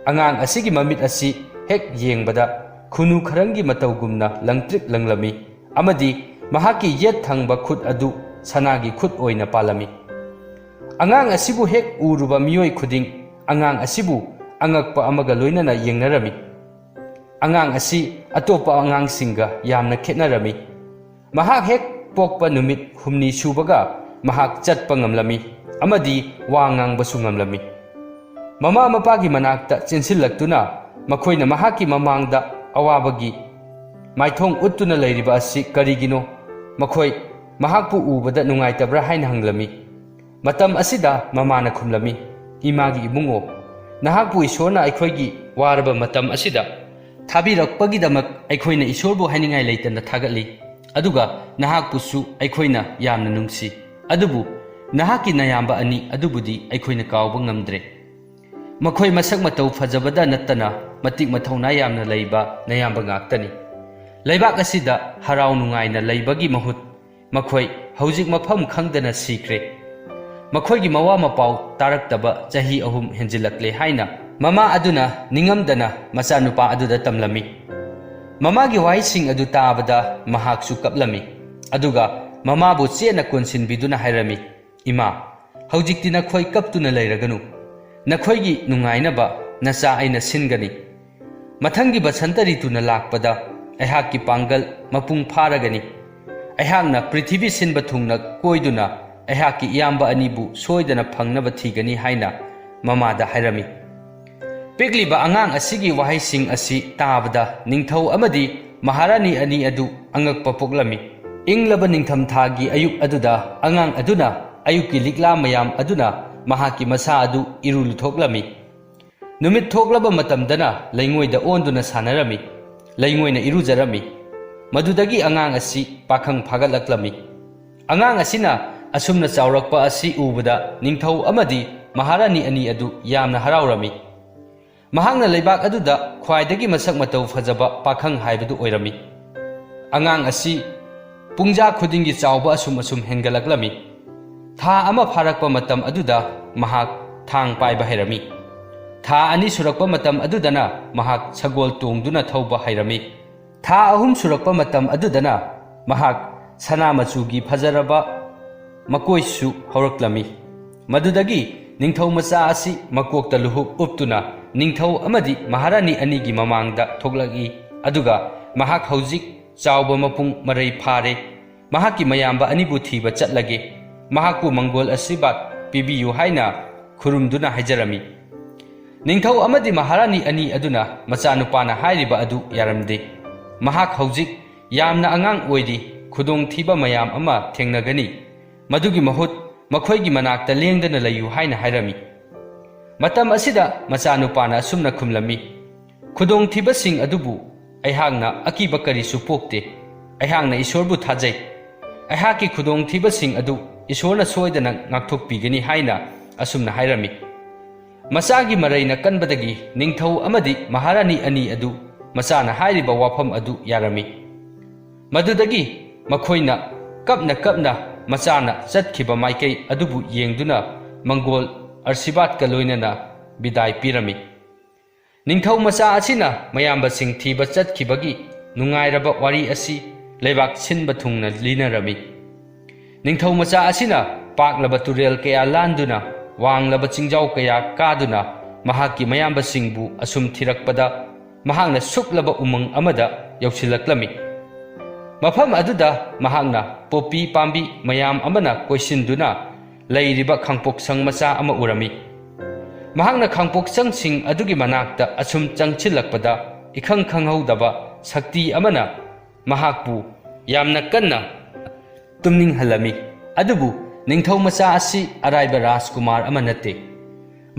ꯑꯉꯥꯡ ꯑꯁꯤꯒꯤ ꯃꯃꯤꯠ ꯑꯁꯤ ꯍꯦꯛ ꯌꯦꯡꯕꯗ ꯈꯨꯅꯨ ꯈꯔꯪꯒꯤ ꯃꯇꯧꯒꯨꯝꯅ ꯂꯪꯇ꯭ꯔꯤꯛ ꯂꯪꯂꯝꯃꯤ ꯑꯃꯗꯤ ꯃꯍꯥꯛꯀꯤ ꯌꯦꯠ ꯊꯪꯕ ꯈꯨꯠ ꯑꯗꯨ ꯁꯅꯥꯒꯤ ꯈꯨꯠ ꯑꯣꯏꯅ ꯄꯥꯜꯂꯝꯃꯤ꯫ ꯑꯉꯥꯡ ꯑꯁꯤꯕꯨ ꯍꯦꯛ ꯎꯔꯨꯕ ꯃꯤꯑꯣꯏ ꯈꯨꯗꯤꯡ ꯑꯉꯥꯡ ꯑꯁꯤꯕꯨ ꯑꯉꯛꯄ ꯑꯃꯒ ꯂꯣꯏꯅꯅ ꯌꯦꯡꯅꯔꯝꯃꯤ꯫ ꯑꯉꯥꯡ ꯑꯁꯤ ꯑꯇꯣꯞꯄ ꯑꯉꯥꯡꯁꯤꯡꯒ ꯌꯥꯝꯅ ꯈꯦꯠꯅꯔꯝꯃꯤ꯫ ꯃꯍꯥꯛ ꯍꯦꯛ ꯄꯣꯛꯄ ꯅꯨꯃꯤꯠ ꯍꯨꯝꯅꯤ ꯁꯨꯕꯒ ꯃꯍꯥꯛ ꯆꯠꯄ ꯉꯝꯂꯝꯃꯤ ꯑꯃꯗꯤ ꯋꯥ ꯉꯥꯡꯕꯁꯨ ꯉꯝꯂꯝꯃꯤ꯫ ꯃꯃꯥ ꯃꯄꯥꯒꯤ ꯃꯅꯥꯛꯇ ꯆꯦꯟꯁꯤꯜꯂꯛꯇꯨꯅ ꯃꯈꯣꯏꯅ ꯃꯍꯥꯛꯀꯤ ꯃꯃꯥꯡꯗ ꯑꯋꯥꯕꯒꯤ ꯃꯥꯏꯊꯣꯡ ꯎꯠꯇꯨꯅ ꯂꯩꯔꯤꯕ ꯑꯁꯤ ꯀꯔꯤꯒꯤꯅꯣ? ꯃꯈꯣꯏ ꯃꯍꯥꯛꯄꯨ ꯎꯕꯗ ꯅꯨꯡꯉꯥꯏꯇꯕ꯭ꯔꯥ ꯍꯥꯏꯅ ꯍꯪꯂꯝꯃꯤ꯫ ꯃꯇꯝ ꯑꯁꯤꯗ ꯃꯃꯥꯅ ꯈꯨꯝꯂꯝꯃꯤ, "ꯏꯃꯥꯒꯤ ꯏꯕꯨꯡꯉꯣ, ꯅꯍꯥꯛꯄꯨ ꯏꯁꯣꯔꯅ ꯑꯩꯈꯣꯏꯒꯤ ꯋꯥꯔꯕ ꯃꯇꯝ ꯑꯁꯤꯗ ꯊꯥꯕꯤꯔꯛꯄꯒꯤꯗꯃꯛ ꯑꯩꯈꯣꯏꯅ ꯏꯁꯣꯔꯕꯨ ꯍꯥꯏꯅꯤꯡꯉꯥꯏ ꯂꯩꯇꯅ ꯊꯥꯒꯠꯂꯤ꯫ ꯑꯗꯨꯒ ꯅꯍꯥꯛꯄꯨꯁꯨ ꯑꯩꯈꯣꯏꯅ ꯌꯥꯝꯅ ꯅꯨꯡꯁꯤ꯫ ꯑꯗꯨꯕꯨ ꯅꯍꯥꯛꯀꯤ ꯅꯌꯥꯝꯕ ꯑꯅꯤ ꯑꯗꯨꯕꯨꯗꯤ ꯑꯩꯈꯣꯏꯅ ꯀꯥꯎꯕ ꯉꯝꯗ꯭ꯔꯦ꯫ ꯃꯈꯣꯏ ꯃꯁꯛ ꯃꯇꯧ ꯐꯖꯕꯗ ꯅꯠꯇꯅ ꯃꯇꯤꯛ ꯃꯊꯧꯅꯥ ꯌꯥꯝꯅ ꯂꯩꯕ ꯅꯌꯥꯝꯕ ꯉꯥꯛꯇꯅꯤ꯫ ꯂꯩꯕꯥꯛ ꯑꯁꯤꯗ ꯍꯔꯥꯎ ꯅꯨꯡꯉꯥꯏꯅ ꯂꯩꯕꯒꯤ ꯃꯍꯨꯠ ꯃꯈꯣꯏ ꯍꯧꯖꯤꯛ ꯃꯐꯝ ꯈꯪꯗꯅ ꯁꯤꯈ꯭ꯔꯦ꯫ ꯃꯈꯣꯏꯒꯤ ꯃꯋꯥ ꯃꯄꯥꯎ ꯇꯥꯔꯛꯇꯕ ꯆꯍꯤ ꯑꯍꯨꯝ ꯍꯦꯟꯖꯤꯜꯂꯛꯂꯦ" ꯍꯥꯏꯅ ꯃꯃꯥ ꯑꯗꯨꯅ ꯅꯤꯡꯉꯝꯗꯅ ꯃꯆꯥꯅꯨꯄꯥ ꯑꯗꯨꯗ ꯇꯝꯂꯝꯃꯤ꯫ ꯃꯃꯥꯒꯤ ꯋꯥꯍꯩꯁꯤꯡ ꯑꯗꯨ ꯇꯥꯕꯗ ꯃꯍꯥꯛꯁꯨ ꯀꯞꯂꯝꯃꯤ꯫ ꯑꯗꯨꯒ ꯃꯃꯥꯕꯨ ꯆꯦꯠꯅ ꯀꯣꯟꯁꯤꯟꯕꯤꯗꯨꯅ ꯍꯥꯏꯔꯝꯃꯤ, "ꯏꯃꯥ, ꯍꯧꯖꯤꯛꯇꯤ ꯅꯈꯣꯏ ꯀꯞꯇꯨꯅ ꯂꯩꯔꯒꯅꯨ꯫ ꯅꯈꯣꯏꯒꯤ ꯅꯨꯡꯉꯥꯏꯅꯕ ꯅꯆꯥ ꯑꯩꯅ ꯁꯤꯟꯒꯅꯤ꯫ ꯃꯊꯪꯒꯤ ꯕꯁꯟꯇ ꯔꯤꯇꯨꯅ ꯂꯥꯛꯄꯗ ꯑꯩꯍꯥꯛꯀꯤ ꯄꯥꯡꯒꯜ ꯃꯄꯨꯡ ꯐꯥꯔꯒꯅꯤ꯫ ꯑꯩꯍꯥꯛꯅ ꯄ꯭ꯔꯤꯊꯤꯕꯤ ꯁꯤꯟꯕ ꯊꯨꯡꯅ ꯀꯣꯏꯗꯨꯅ ꯑꯩꯍꯥꯛꯀꯤ ꯏꯌꯥꯝꯕ ꯑꯅꯤꯕꯨ ꯁꯣꯏꯗꯅ ꯐꯪꯅꯕ ꯊꯤꯒꯅꯤ ꯍꯥꯏꯅ ꯃꯃꯥꯗ ꯍꯥꯏꯔꯝꯃꯤ꯫ ꯄꯤꯛꯂꯤꯕ ꯑꯉꯥꯡ ꯑꯁꯤꯒꯤ ꯋꯥꯍꯩꯁꯤꯡ ꯑꯁꯤ ꯇꯥꯕꯗ ꯅꯤꯡꯊꯧ ꯑꯃꯗꯤ ꯃꯍꯥꯔꯥꯅꯤ ꯑꯅꯤ ꯑꯗꯨ ꯑꯉꯛꯄ ꯄꯣꯛꯂꯝꯃꯤ꯫ ꯏꯪꯂꯕ ꯅꯤꯡꯊꯝꯊꯥꯒꯤ ꯑꯌꯨꯛ ꯑꯗꯨꯗ ꯑꯉꯥꯡ ꯑꯗꯨꯅ ꯑꯌꯨꯛꯀꯤ ꯂꯤꯛꯂꯥ ꯃꯌꯥꯝ ꯑꯗꯨꯅ ꯃꯍꯥꯛꯀꯤ ꯃꯁꯥ ꯑꯗꯨ ꯏꯔꯨ ꯂꯨꯊꯣꯛꯂꯝꯃꯤ꯫ ꯅꯨꯃꯤꯠ ꯊꯣꯛꯂꯕ ꯃꯇꯝꯗꯅ ꯂꯩꯉꯣꯏꯗ ꯑꯣꯟꯗꯨꯅ ꯁꯥꯟꯅꯔꯝꯃꯤ꯫ ꯂꯩꯉꯣꯏꯅ ꯏꯔꯨꯖꯔꯝꯃꯤ꯫ ꯃꯗꯨꯗꯒꯤ ꯑꯉꯥꯡ ꯑꯁꯤ ꯄꯥꯈꯪ ꯐꯥꯒꯠꯂꯛꯂꯝꯃꯤ꯫ ꯑꯉꯥꯡ ꯑꯁꯤꯅ ꯑꯁꯨꯝꯅ ꯆꯥꯎꯔꯛꯄ ꯑꯁꯤ ꯎꯕꯗ ꯅꯤꯡꯊꯧ ꯑꯃꯗꯤ ꯃꯍꯥꯔꯥꯅꯤ ꯑꯅꯤ ꯑꯗꯨ ꯌꯥꯝꯅ ꯍꯔꯥꯎꯔꯝꯃꯤ꯫ ꯃꯍꯥꯛꯅ ꯂꯩꯕꯥꯛ ꯑꯗꯨꯗ ꯈ꯭ꯋꯥꯏꯗꯒꯤ ꯃꯁꯛ ꯃꯇꯧ ꯐꯖꯕ ꯄꯥꯈꯪ ꯍꯥꯏꯕꯗꯨ ꯑꯣꯏꯔꯝꯃꯤ꯫ ꯑꯉꯥꯡ ꯑꯁꯤ ꯄꯨꯡꯖꯥ ꯈꯨꯗꯤꯡꯒꯤ ꯆꯥꯎꯕ ꯑꯁꯨꯝ ꯑꯁꯨꯝ ꯍꯦꯟꯒꯠꯂꯛꯂꯝꯃꯤ꯫ ꯊꯥ ꯑꯃ ꯐꯥꯔꯛꯄ ꯃꯇꯝ ꯑꯗꯨꯗ ꯃꯍꯥꯛ ꯊꯥꯡ ꯄꯥꯏꯕ ꯍꯩꯔꯝꯃꯤ꯫ ꯊꯥ ꯑꯅꯤ ꯁꯨꯔꯛꯄ ꯃꯇꯝ ꯑꯗꯨꯗꯅ ꯃꯍꯥꯛ ꯁꯒꯣꯜ ꯇꯣꯡꯗꯨꯅ ꯊꯧꯕ ꯍꯩꯔꯝꯃꯤ꯫ ꯊꯥ ꯑꯍꯨꯝ ꯁꯨꯔꯛꯄ ꯃꯇꯝ ꯑꯗꯨꯗꯅ ꯃꯍꯥꯛ ꯁꯅꯥ ꯃꯆꯨꯒꯤ ꯐꯖꯔꯕ ꯃꯀꯣꯏꯁꯨ ꯍꯧꯔꯛꯂꯝꯃꯤ꯫ ꯃꯗꯨꯗꯒꯤ ꯅꯤꯡꯊꯧ ꯃꯆꯥ ꯑꯁꯤ ꯃꯀꯣꯛꯇ ꯂꯨꯍꯨꯞ ꯎꯞꯇꯨꯅ ꯅꯤꯡꯊꯧ ꯑꯃꯗꯤ ꯃꯍꯥꯔꯥꯅꯤ ꯑꯅꯤꯒꯤ ꯃꯃꯥꯡꯗ ꯊꯣꯛꯂꯛꯏ, ꯑꯗꯨꯒ ꯃꯍꯥꯛ ꯍꯧꯖꯤꯛ ꯆꯥꯎꯕ ꯃꯄꯨꯡ ꯃꯔꯩ ꯐꯥꯔꯦ꯫ ꯃꯍꯥꯛꯀꯤ ꯃꯌꯥꯝꯕ ꯑꯅꯤꯕꯨ ꯊꯤꯕ ꯆꯠꯂꯒꯦ꯫ ꯃꯍꯥꯛꯄꯨ ꯃꯪꯒꯣꯜ ꯑꯁꯤꯔꯕꯥꯗ ꯄꯤꯕꯤꯌꯨ ꯍꯥꯏꯅ ꯈꯨꯔꯨꯝꯗꯨꯅ ꯍꯥꯏꯖꯔꯝꯃꯤ꯫ ꯅꯤꯡꯊꯧ ꯑꯃꯗꯤ ꯃꯍꯥꯔꯥꯅꯤ ꯑꯅꯤ ꯑꯗꯨꯅ ꯃꯆꯥꯅꯨꯄꯥꯅ ꯍꯥꯏꯔꯤꯕ ꯑꯗꯨ ꯌꯥꯔꯝꯗꯦ꯫ ꯃꯍꯥꯛ ꯍꯧꯖꯤꯛ ꯌꯥꯝꯅ ꯑꯉꯥꯡ ꯑꯣꯏꯔꯤ, ꯈꯨꯗꯣꯡꯊꯤꯕ ꯃꯌꯥꯝ ꯑꯃ ꯊꯦꯡꯅꯒꯅꯤ꯫ ꯃꯗꯨꯒꯤ ꯃꯍꯨꯠ ꯃꯈꯣꯏꯒꯤ ꯃꯅꯥꯛꯇ ꯂꯦꯡꯗꯅ ꯂꯩꯌꯨ ꯍꯥꯏꯅ ꯍꯥꯏꯔꯝꯃꯤ꯫ ꯃꯇꯝ ꯑꯁꯤꯗ ꯃꯆꯥꯅꯨꯄꯥꯅ ꯑꯁꯨꯝꯅ ꯈꯨꯝꯂꯝꯃꯤ, "ꯈꯨꯗꯣꯡꯊꯤꯕꯁꯤꯡ ꯑꯗꯨꯕꯨ ꯑꯩꯍꯥꯛꯅ ꯑꯀꯤꯕ ꯀꯔꯤꯁꯨ ꯄꯣꯛꯇꯦ꯫ ꯑꯩꯍꯥꯛꯅ ꯏꯁꯣꯔꯕꯨ ꯊꯥꯖꯩ꯫ ꯑꯩꯍꯥꯛꯀꯤ ꯈꯨꯗꯣꯡꯊꯤꯕꯁꯤꯡ ꯑꯗꯨ ꯏꯁꯣꯔꯅ ꯁꯣꯏꯗꯅ ꯉꯥꯛꯊꯣꯛꯄꯤꯒꯅꯤ" ꯍꯥꯏꯅ ꯑꯁꯨꯝꯅ ꯍꯥꯏꯔꯝꯃꯤ꯫ ꯃꯆꯥꯒꯤ ꯃꯔꯩꯅ ꯀꯟꯕꯗꯒꯤ ꯅꯤꯡꯊꯧ ꯑꯃꯗꯤ ꯃꯍꯥꯔꯥꯅꯤ ꯑꯅꯤ ꯑꯗꯨ ꯃꯆꯥꯅ ꯍꯥꯏꯔꯤꯕ ꯋꯥꯐꯝ ꯑꯗꯨ ꯌꯥꯔꯝꯃꯤ꯫ ꯃꯗꯨꯗꯒꯤ ꯃꯈꯣꯏꯅ ꯀꯞꯅ ꯀꯞꯅ ꯃꯆꯥꯅ ꯆꯠꯈꯤꯕ ꯃꯥꯏꯀꯩ ꯑꯗꯨꯕꯨ ꯌꯦꯡꯗꯨꯅ ꯃꯪꯒꯣꯜ ꯑꯔꯁꯤꯕꯥꯗꯀ ꯂꯣꯏꯅꯅ ꯕꯤꯗꯥꯏ ꯄꯤꯔꯝꯃꯤ꯫ ꯅꯤꯡꯊꯧ ꯃꯆꯥ ꯑꯁꯤꯅ ꯃꯌꯥꯝꯕꯁꯤꯡ ꯊꯤꯕ ꯆꯠꯈꯤꯕꯒꯤ ꯅꯨꯡꯉꯥꯏꯔꯕ ꯋꯥꯔꯤ ꯑꯁꯤ ꯂꯩꯕꯥꯛ ꯁꯤꯟꯕ ꯊꯨꯡꯅ ꯂꯤꯅꯔꯝꯃꯤ꯫ ꯅꯤꯡꯊꯧ ꯃꯆꯥ ꯑꯁꯤꯅ ꯄꯥꯛꯂꯕ ꯇꯨꯔꯦꯜ ꯀꯌꯥ ꯂꯥꯟꯗꯨꯅ ꯋꯥꯡꯂꯕ ꯆꯤꯡꯖꯥꯎ ꯀꯌꯥ ꯀꯥꯗꯨꯅ ꯃꯍꯥꯛꯀꯤ ꯃꯌꯥꯝꯕꯁꯤꯡꯕꯨ ꯑꯁꯨꯝ ꯊꯤꯔꯛꯄꯗ, ꯃꯍꯥꯛꯅ ꯁꯨꯛꯂꯕ ꯎꯃꯪ ꯑꯃꯗ ꯌꯧꯁꯤꯜꯂꯛꯂꯝꯃꯤ꯫ ꯃꯐꯝ ꯑꯗꯨꯗ ꯃꯍꯥꯛꯅ ꯄꯣꯄꯤ ꯄꯥꯝꯕꯤ ꯃꯌꯥꯝ ꯑꯃꯅ ꯀꯣꯏꯁꯤꯟꯗꯨꯅ ꯂꯩꯔꯤꯕ ꯈꯥꯡꯄꯣꯛꯁꯪ ꯃꯆꯥ ꯑꯃ ꯎꯔꯝꯃꯤ꯫ ꯃꯍꯥꯛꯅ ꯈꯥꯡꯄꯣꯛꯁꯪꯁꯤꯡ ꯑꯗꯨꯒꯤ ꯃꯅꯥꯛꯇ ꯑꯁꯨꯝ ꯆꯪꯁꯤꯜꯂꯛꯄꯗ, ꯏꯈꯪ ꯈꯪꯍꯧꯗꯕ ꯁꯛꯇꯤ ꯑꯃꯅ ꯃꯍꯥꯛꯄꯨ ꯌꯥꯝꯅ ꯀꯟꯅ ꯇꯨꯝꯅꯤꯡꯍꯜꯂꯝꯃꯤ꯫ ꯑꯗꯨꯕꯨ ꯅꯤꯡꯊꯧ ꯃꯆꯥ ꯑꯁꯤ ꯑꯔꯥꯏꯕ ꯔꯥꯖꯀꯨꯃꯥꯔ ꯑꯃ ꯅꯠꯇꯦ꯫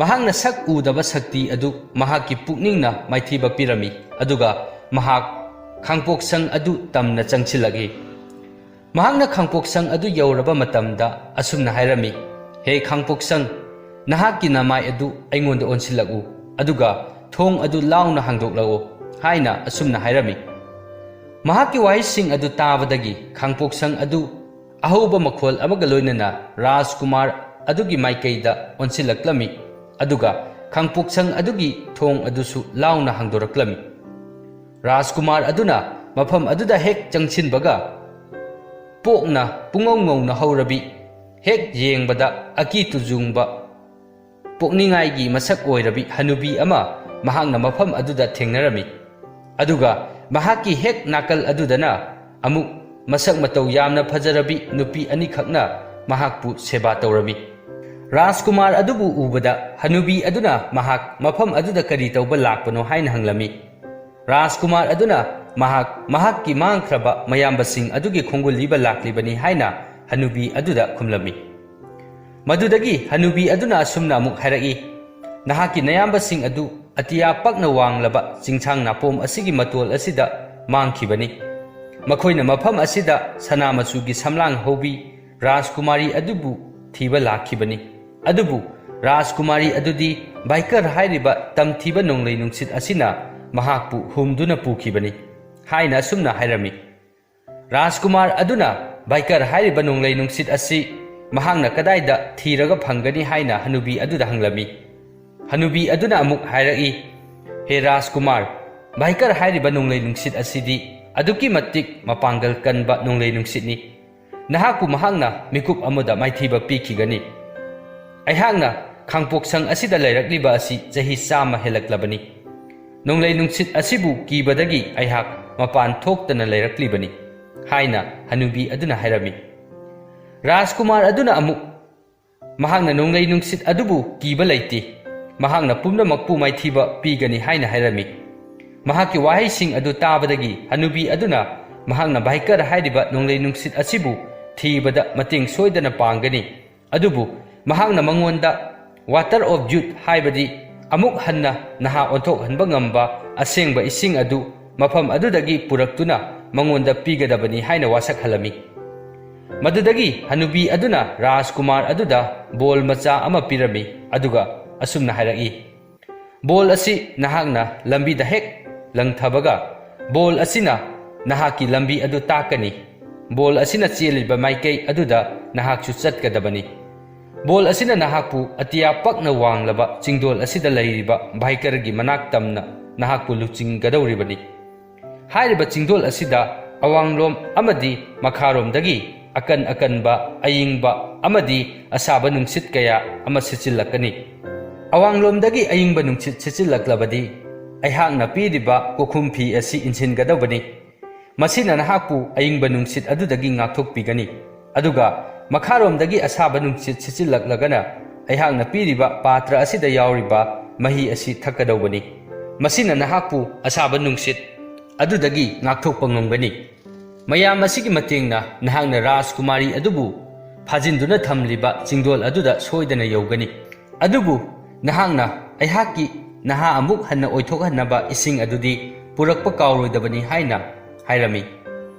ꯃꯍꯥꯛꯅ ꯁꯛ ꯎꯗꯕ ꯁꯛꯇꯤ ꯑꯗꯨ ꯃꯍꯥꯛꯀꯤ ꯄꯨꯛꯅꯤꯡꯅ ꯃꯥꯏꯊꯤꯕ ꯄꯤꯔꯝꯃꯤ, ꯑꯗꯨꯒ ꯃꯍꯥꯛ ꯈꯥꯡꯄꯣꯛꯁꯪ ꯑꯗꯨ ꯇꯝꯅ ꯆꯪꯁꯤꯜꯂꯛꯏ꯫ ꯃꯍꯥꯛꯅ ꯈꯥꯡꯄꯣꯛꯁꯪ ꯑꯗꯨ ꯌꯧꯔꯕ ꯃꯇꯝꯗ ꯑꯁꯨꯝꯅ ꯍꯥꯏꯔꯝꯃꯤ, "ꯍꯦ ꯈꯥꯡꯄꯣꯛꯁꯪ, ꯅꯍꯥꯛꯀꯤ ꯅꯃꯥꯏ ꯑꯗꯨ ꯑꯩꯉꯣꯟꯗ ꯑꯣꯟꯁꯤꯜꯂꯛꯎ, ꯑꯗꯨꯒ ꯊꯣꯡ ꯑꯗꯨ ꯂꯥꯎꯅ ꯍꯥꯡꯗꯣꯛꯂꯛꯎ" ꯍꯥꯏꯅ ꯑꯁꯨꯝꯅ ꯍꯥꯏꯔꯝꯃꯤ꯫ ꯃꯍꯥꯛꯀꯤ ꯋꯥꯍꯩꯁꯤꯡ ꯑꯗꯨ ꯇꯥꯕꯗꯒꯤ ꯈꯥꯡꯄꯣꯛꯁꯪ ꯑꯗꯨ ꯑꯍꯧꯕ ꯃꯈꯣꯜ ꯑꯃꯒ ꯂꯣꯏꯅꯅ ꯔꯥꯖꯀꯨꯃꯥꯔ ꯑꯗꯨꯒꯤ ꯃꯥꯏꯀꯩꯗ ꯑꯣꯟꯁꯤꯜꯂꯛꯂꯝꯃꯤ, ꯑꯗꯨꯒ ꯈꯥꯡꯄꯣꯛꯁꯪ ꯑꯗꯨꯒꯤ ꯊꯣꯡ ꯑꯗꯨꯁꯨ ꯂꯥꯎꯅ ꯍꯥꯡꯗꯣꯔꯛꯂꯝꯃꯤ꯫ ꯔꯥꯖꯀꯨꯃꯥꯔ ꯑꯗꯨꯅ ꯃꯐꯝ ꯑꯗꯨꯗ ꯍꯦꯛ ꯆꯪꯁꯤꯟꯕꯒ, ꯄꯣꯛꯅ ꯄꯨꯡꯉꯧ ꯉꯧꯅ ꯍꯧꯔꯕꯤ, ꯍꯦꯛ ꯌꯦꯡꯕꯗ ꯑꯀꯤ ꯇꯨꯖꯨꯡꯕ ꯄꯣꯛꯅꯤꯡꯉꯥꯏꯒꯤ ꯃꯁꯛ ꯑꯣꯏꯔꯕꯤ ꯍꯅꯨꯕꯤ ꯑꯃ ꯃꯍꯥꯛꯅ ꯃꯐꯝ ꯑꯗꯨꯗ ꯊꯦꯡꯅꯔꯝꯃꯤ꯫ ꯑꯗꯨꯒ ꯃꯍꯥꯛꯀꯤ ꯍꯦꯛ ꯅꯥꯀꯜ ꯑꯗꯨꯗꯅ ꯑꯃꯨꯛ ꯃꯁꯛ ꯃꯇꯧ ꯌꯥꯝꯅ ꯐꯖꯔꯕꯤ ꯅꯨꯄꯤ ꯑꯅꯤꯈꯛꯅ ꯃꯍꯥꯛꯄꯨ ꯁꯦꯕꯥ ꯇꯧꯔꯝꯃꯤ꯫ ꯔꯥꯖꯀꯨꯃꯥꯔ ꯑꯗꯨꯕꯨ ꯎꯕꯗ ꯍꯅꯨꯕꯤ ꯑꯗꯨꯅ ꯃꯍꯥꯛ ꯃꯐꯝ ꯑꯗꯨꯗ ꯀꯔꯤ ꯇꯧꯕ ꯂꯥꯛꯄꯅꯣ ꯍꯥꯏꯅ ꯍꯪꯂꯝꯃꯤ꯫ ꯔꯥꯖꯀꯨꯃꯥꯔ ꯑꯗꯨꯅ ꯃꯍꯥꯛ ꯃꯍꯥꯛꯀꯤ ꯃꯥꯡꯈ꯭ꯔꯕ ꯃꯌꯥꯝꯕꯁꯤꯡ ꯑꯗꯨꯒꯤ ꯈꯣꯡꯒꯨꯜ ꯂꯤꯕ ꯂꯥꯛꯂꯤꯕꯅꯤ ꯍꯥꯏꯅ ꯍꯅꯨꯕꯤ ꯑꯗꯨꯗ ꯈꯨꯝꯂꯝꯃꯤ꯫ ꯃꯗꯨꯗꯒꯤ ꯍꯅꯨꯕꯤ ꯑꯗꯨꯅ ꯑꯁꯨꯝꯅ ꯑꯃꯨꯛ ꯍꯥꯏꯔꯛꯏ, "ꯅꯍꯥꯛꯀꯤ ꯅꯌꯥꯝꯕꯁꯤꯡ ꯑꯗꯨ ꯑꯇꯤꯌꯥ ꯄꯥꯛꯅ ꯋꯥꯡꯂꯕ ꯆꯤꯡꯁꯥꯡ ꯅꯥꯄꯣꯝ ꯑꯁꯤꯒꯤ ꯃꯇꯣꯜ ꯑꯁꯤꯗ ꯃꯥꯡꯈꯤꯕꯅꯤ꯫ ꯃꯈꯣꯏꯅ ꯃꯐꯝ ꯑꯁꯤꯗ ꯁꯅꯥ ꯃꯆꯨꯒꯤ ꯁꯝꯂꯥꯡ ꯍꯧꯕꯤ ꯔꯥꯖꯀꯨꯃꯥꯔꯤ ꯑꯗꯨꯕꯨ ꯊꯤꯕ ꯂꯥꯛꯈꯤꯕꯅꯤ꯫ ꯑꯗꯨꯕꯨ ꯔꯥꯖꯀꯨꯃꯥꯔꯤ ꯑꯗꯨꯗꯤ ꯕꯥꯏꯀꯔ ꯍꯥꯏꯔꯤꯕ ꯇꯝꯊꯤꯕ ꯅꯣꯡꯂꯩ ꯅꯨꯡꯁꯤꯠ ꯑꯁꯤꯅ ꯃꯍꯥꯛꯄꯨ ꯍꯨꯝꯗꯨꯅ ꯄꯨꯈꯤꯕꯅꯤ" ꯍꯥꯏꯅ ꯑꯁꯨꯝꯅ ꯍꯥꯏꯔꯝꯃꯤ꯫ ꯔꯥꯖꯀꯨꯃꯥꯔ ꯑꯗꯨꯅ ꯕꯥꯏꯀꯔ ꯍꯥꯏꯔꯤꯕ ꯅꯣꯡꯂꯩ ꯅꯨꯡꯁꯤꯠ ꯑꯁꯤ ꯃꯍꯥꯛꯅ ꯀꯗꯥꯏꯗ ꯊꯤꯔꯒ ꯐꯪꯒꯅꯤ ꯍꯥꯏꯅ ꯍꯅꯨꯕꯤ ꯑꯗꯨꯗ ꯍꯪꯂꯝꯃꯤ꯫ ꯍꯅꯨꯕꯤ ꯑꯗꯨꯅ ꯑꯃꯨꯛ ꯍꯥꯏꯔꯛꯏ, "ꯍꯦ ꯔꯥꯖꯀꯨꯃꯥꯔ, ꯕꯥꯏꯀꯔ ꯍꯥꯏꯔꯤꯕ ꯅꯣꯡꯂꯩ ꯅꯨꯡꯁꯤꯠ ꯑꯁꯤꯗꯤ ꯑꯗꯨꯛꯀꯤ ꯃꯇꯤꯛ ꯃꯄꯥꯡꯒꯜ ꯀꯟꯕ ꯅꯣꯡꯂꯩ ꯅꯨꯡꯁꯤꯠꯅꯤ꯫ ꯅꯍꯥꯛꯄꯨ ꯃꯍꯥꯛꯅ ꯃꯤꯀꯨꯞ ꯑꯃꯗ ꯃꯥꯏꯊꯤꯕ ꯄꯤꯈꯤꯒꯅꯤ"꯫ "ꯑꯩꯍꯥꯛꯅ ꯈꯥꯡꯄꯣꯛꯁꯪ ꯑꯁꯤꯗ ꯂꯩꯔꯛꯂꯤꯕ ꯑꯁꯤ ꯆꯍꯤ ꯆꯥꯝꯃ ꯍꯦꯜꯂꯛꯂꯕꯅꯤ꯫ ꯅꯣꯡꯂꯩ ꯅꯨꯡꯁꯤꯠ ꯑꯁꯤꯕꯨ ꯀꯤꯕꯗꯒꯤ ꯑꯩꯍꯥꯛ ꯃꯄꯥꯟ ꯊꯣꯛꯇꯅ ꯂꯩꯔꯛꯂꯤꯕꯅꯤ" ꯍꯥꯏꯅ ꯍꯅꯨꯕꯤ ꯑꯗꯨꯅ ꯍꯥꯏꯔꯝꯃꯤ꯫ ꯔꯥꯖꯀꯨꯃꯥꯔ ꯑꯗꯨꯅ ꯑꯃꯨꯛ ꯃꯍꯥꯛꯅ ꯅꯣꯡꯂꯩ ꯅꯨꯡꯁꯤꯠ ꯑꯗꯨꯕꯨ ꯀꯤꯕ ꯂꯩꯇꯦ, ꯃꯍꯥꯛꯅ ꯄꯨꯝꯅꯃꯛꯄꯨ ꯃꯥꯏꯊꯤꯕ ꯄꯤꯒꯅꯤ ꯍꯥꯏꯅ ꯍꯥꯏꯔꯝꯃꯤ꯫ ꯃꯍꯥꯛꯀꯤ ꯋꯥꯍꯩꯁꯤꯡ ꯑꯗꯨ ꯇꯥꯕꯗꯒꯤ ꯍꯅꯨꯕꯤ ꯑꯗꯨꯅ ꯃꯍꯥꯛꯅ ꯚꯥꯏꯀꯔ ꯍꯥꯏꯔꯤꯕ ꯅꯣꯡꯂꯩ ꯅꯨꯡꯁꯤꯠ ꯑꯁꯤꯕꯨ ꯊꯤꯕꯗ ꯃꯇꯦꯡ ꯁꯣꯏꯗꯅ ꯄꯥꯡꯒꯅꯤ, ꯑꯗꯨꯕꯨ ꯃꯍꯥꯛꯅ ꯃꯉꯣꯟꯗ Water of Youth, ꯍꯥꯏꯕꯗꯤ ꯑꯃꯨꯛ ꯍꯟꯅ ꯅꯍꯥ ꯑꯣꯟꯊꯣꯛꯍꯟꯕ ꯉꯝꯕ ꯑꯁꯦꯡꯕ ꯏꯁꯤꯡ ꯑꯗꯨ ꯃꯐꯝ ꯑꯗꯨꯗꯒꯤ ꯄꯨꯔꯛꯇꯨꯅ ꯃꯉꯣꯟꯗ ꯄꯤꯒꯗꯕꯅꯤ ꯍꯥꯏꯅ ꯋꯥꯁꯛꯍꯜꯂꯝꯃꯤ꯫ ꯃꯗꯨꯗꯒꯤ ꯍꯅꯨꯕꯤ ꯑꯗꯨꯅ ꯔꯥꯖꯀꯨꯃꯥꯔ ꯑꯗꯨꯗ ꯕꯣꯜ ꯃꯆꯥ ꯑꯃ ꯄꯤꯔꯝꯃꯤ, ꯑꯗꯨꯒ ꯑꯁꯨꯝꯅ ꯍꯥꯏꯔꯛꯏ, "ꯕꯣꯜ ꯑꯁꯤ ꯅꯍꯥꯛꯅ ꯂꯝꯕꯤꯗ ꯍꯦꯛ ꯂꯪꯊꯕꯒ, ꯕꯣꯜ ꯑꯁꯤꯅ ꯅꯍꯥꯛꯀꯤ ꯂꯝꯕꯤ ꯑꯗꯨ ꯇꯥꯛꯀꯅꯤ꯫ ꯕꯣꯜ ꯑꯁꯤꯅ ꯆꯦꯜꯂꯤꯕ ꯃꯥꯏꯀꯩ ꯑꯗꯨꯗ ꯅꯍꯥꯛꯁꯨ ꯆꯠꯀꯗꯕꯅꯤ꯫ ꯕꯣꯜ ꯑꯁꯤꯅ ꯅꯍꯥꯛꯄꯨ ꯑꯇꯤꯌꯥ ꯄꯛꯅ ꯋꯥꯡꯂꯕ ꯆꯤꯡꯗꯣꯜ ꯑꯁꯤꯗ ꯂꯩꯔꯤꯕ ꯚꯥꯏꯀꯔꯒꯤ ꯃꯅꯥꯛ ꯇꯝꯅ ꯅꯍꯥꯛꯄꯨ ꯂꯨꯆꯤꯡꯒꯗꯧꯔꯤꯕꯅꯤ꯫ ꯍꯥꯏꯔꯤꯕ ꯆꯤꯡꯗꯣꯜ ꯑꯁꯤꯗ ꯑꯋꯥꯡꯂꯣꯝ ꯑꯃꯗꯤ ꯃꯈꯥꯔꯣꯝꯗꯒꯤ ꯑꯀꯟ ꯑꯀꯟꯕ, ꯑꯏꯪꯕ ꯑꯃꯗꯤ ꯑꯁꯥꯕ ꯅꯨꯡꯁꯤꯠ ꯀꯌꯥ ꯑꯃ ꯁꯤꯠꯆꯤꯜꯂꯛꯀꯅꯤ꯫ ꯑꯋꯥꯡꯂꯣꯝꯗꯒꯤ ꯑꯏꯪꯕ ꯅꯨꯡꯁꯤꯠ ꯁꯤꯠꯆꯤꯜꯂꯛꯂꯕꯗꯤ ꯑꯩꯍꯥꯛꯅ ꯄꯤꯔꯤꯕ ꯀꯣꯈꯨꯝ ꯐꯤ ꯑꯁꯤ ꯏꯟꯁꯤꯟꯒꯗꯧꯕꯅꯤ꯫ ꯃꯁꯤꯅ ꯅꯍꯥꯛꯄꯨ ꯑꯏꯪꯕ ꯅꯨꯡꯁꯤꯠ ꯑꯗꯨꯗꯒꯤ ꯉꯥꯛꯊꯣꯛꯄꯤꯒꯅꯤ꯫ ꯑꯗꯨꯒ ꯃꯈꯥꯔꯣꯝꯗꯒꯤ ꯑꯁꯥꯕ ꯅꯨꯡꯁꯤꯠ ꯁꯤꯠꯆꯤꯜꯂꯛꯂꯒꯅ ꯑꯩꯍꯥꯛꯅ ꯄꯤꯔꯤꯕ ꯄꯥꯇ꯭ꯔ ꯑꯁꯤꯗ ꯌꯥꯎꯔꯤꯕ ꯃꯍꯤ ꯑꯁꯤ ꯊꯛꯀꯗꯧꯕꯅꯤ꯫ ꯃꯁꯤꯅ ꯅꯍꯥꯛꯄꯨ ꯑꯁꯥꯕ ꯅꯨꯡꯁꯤꯠ ꯑꯗꯨꯗꯒꯤ ꯉꯥꯛꯊꯣꯛꯄ ꯉꯝꯒꯅꯤ꯫ ꯃꯌꯥꯝ ꯑꯁꯤꯒꯤ ꯃꯇꯦꯡꯅ ꯅꯍꯥꯛꯅ ꯔꯥꯖꯀꯨꯃꯥꯔꯤ ꯑꯗꯨꯕꯨ ꯐꯥꯖꯤꯟꯗꯨꯅ ꯊꯝꯂꯤꯕ ꯆꯤꯡꯗꯣꯜ ꯑꯗꯨꯗ ꯁꯣꯏꯗꯅ ꯌꯧꯒꯅꯤ꯫ ꯑꯗꯨꯕꯨ ꯅꯍꯥꯛꯅ ꯑꯩꯍꯥꯛꯀꯤ ꯅꯍꯥ ꯑꯃꯨꯛ ꯍꯟꯅ ꯑꯣꯏꯊꯣꯛꯍꯟꯅꯕ ꯏꯁꯤꯡ ꯑꯗꯨꯗꯤ ꯄꯨꯔꯛꯄ ꯀꯥꯎꯔꯣꯏꯗꯕꯅꯤ" ꯍꯥꯏꯅ ꯍꯥꯏꯔꯝꯃꯤ꯫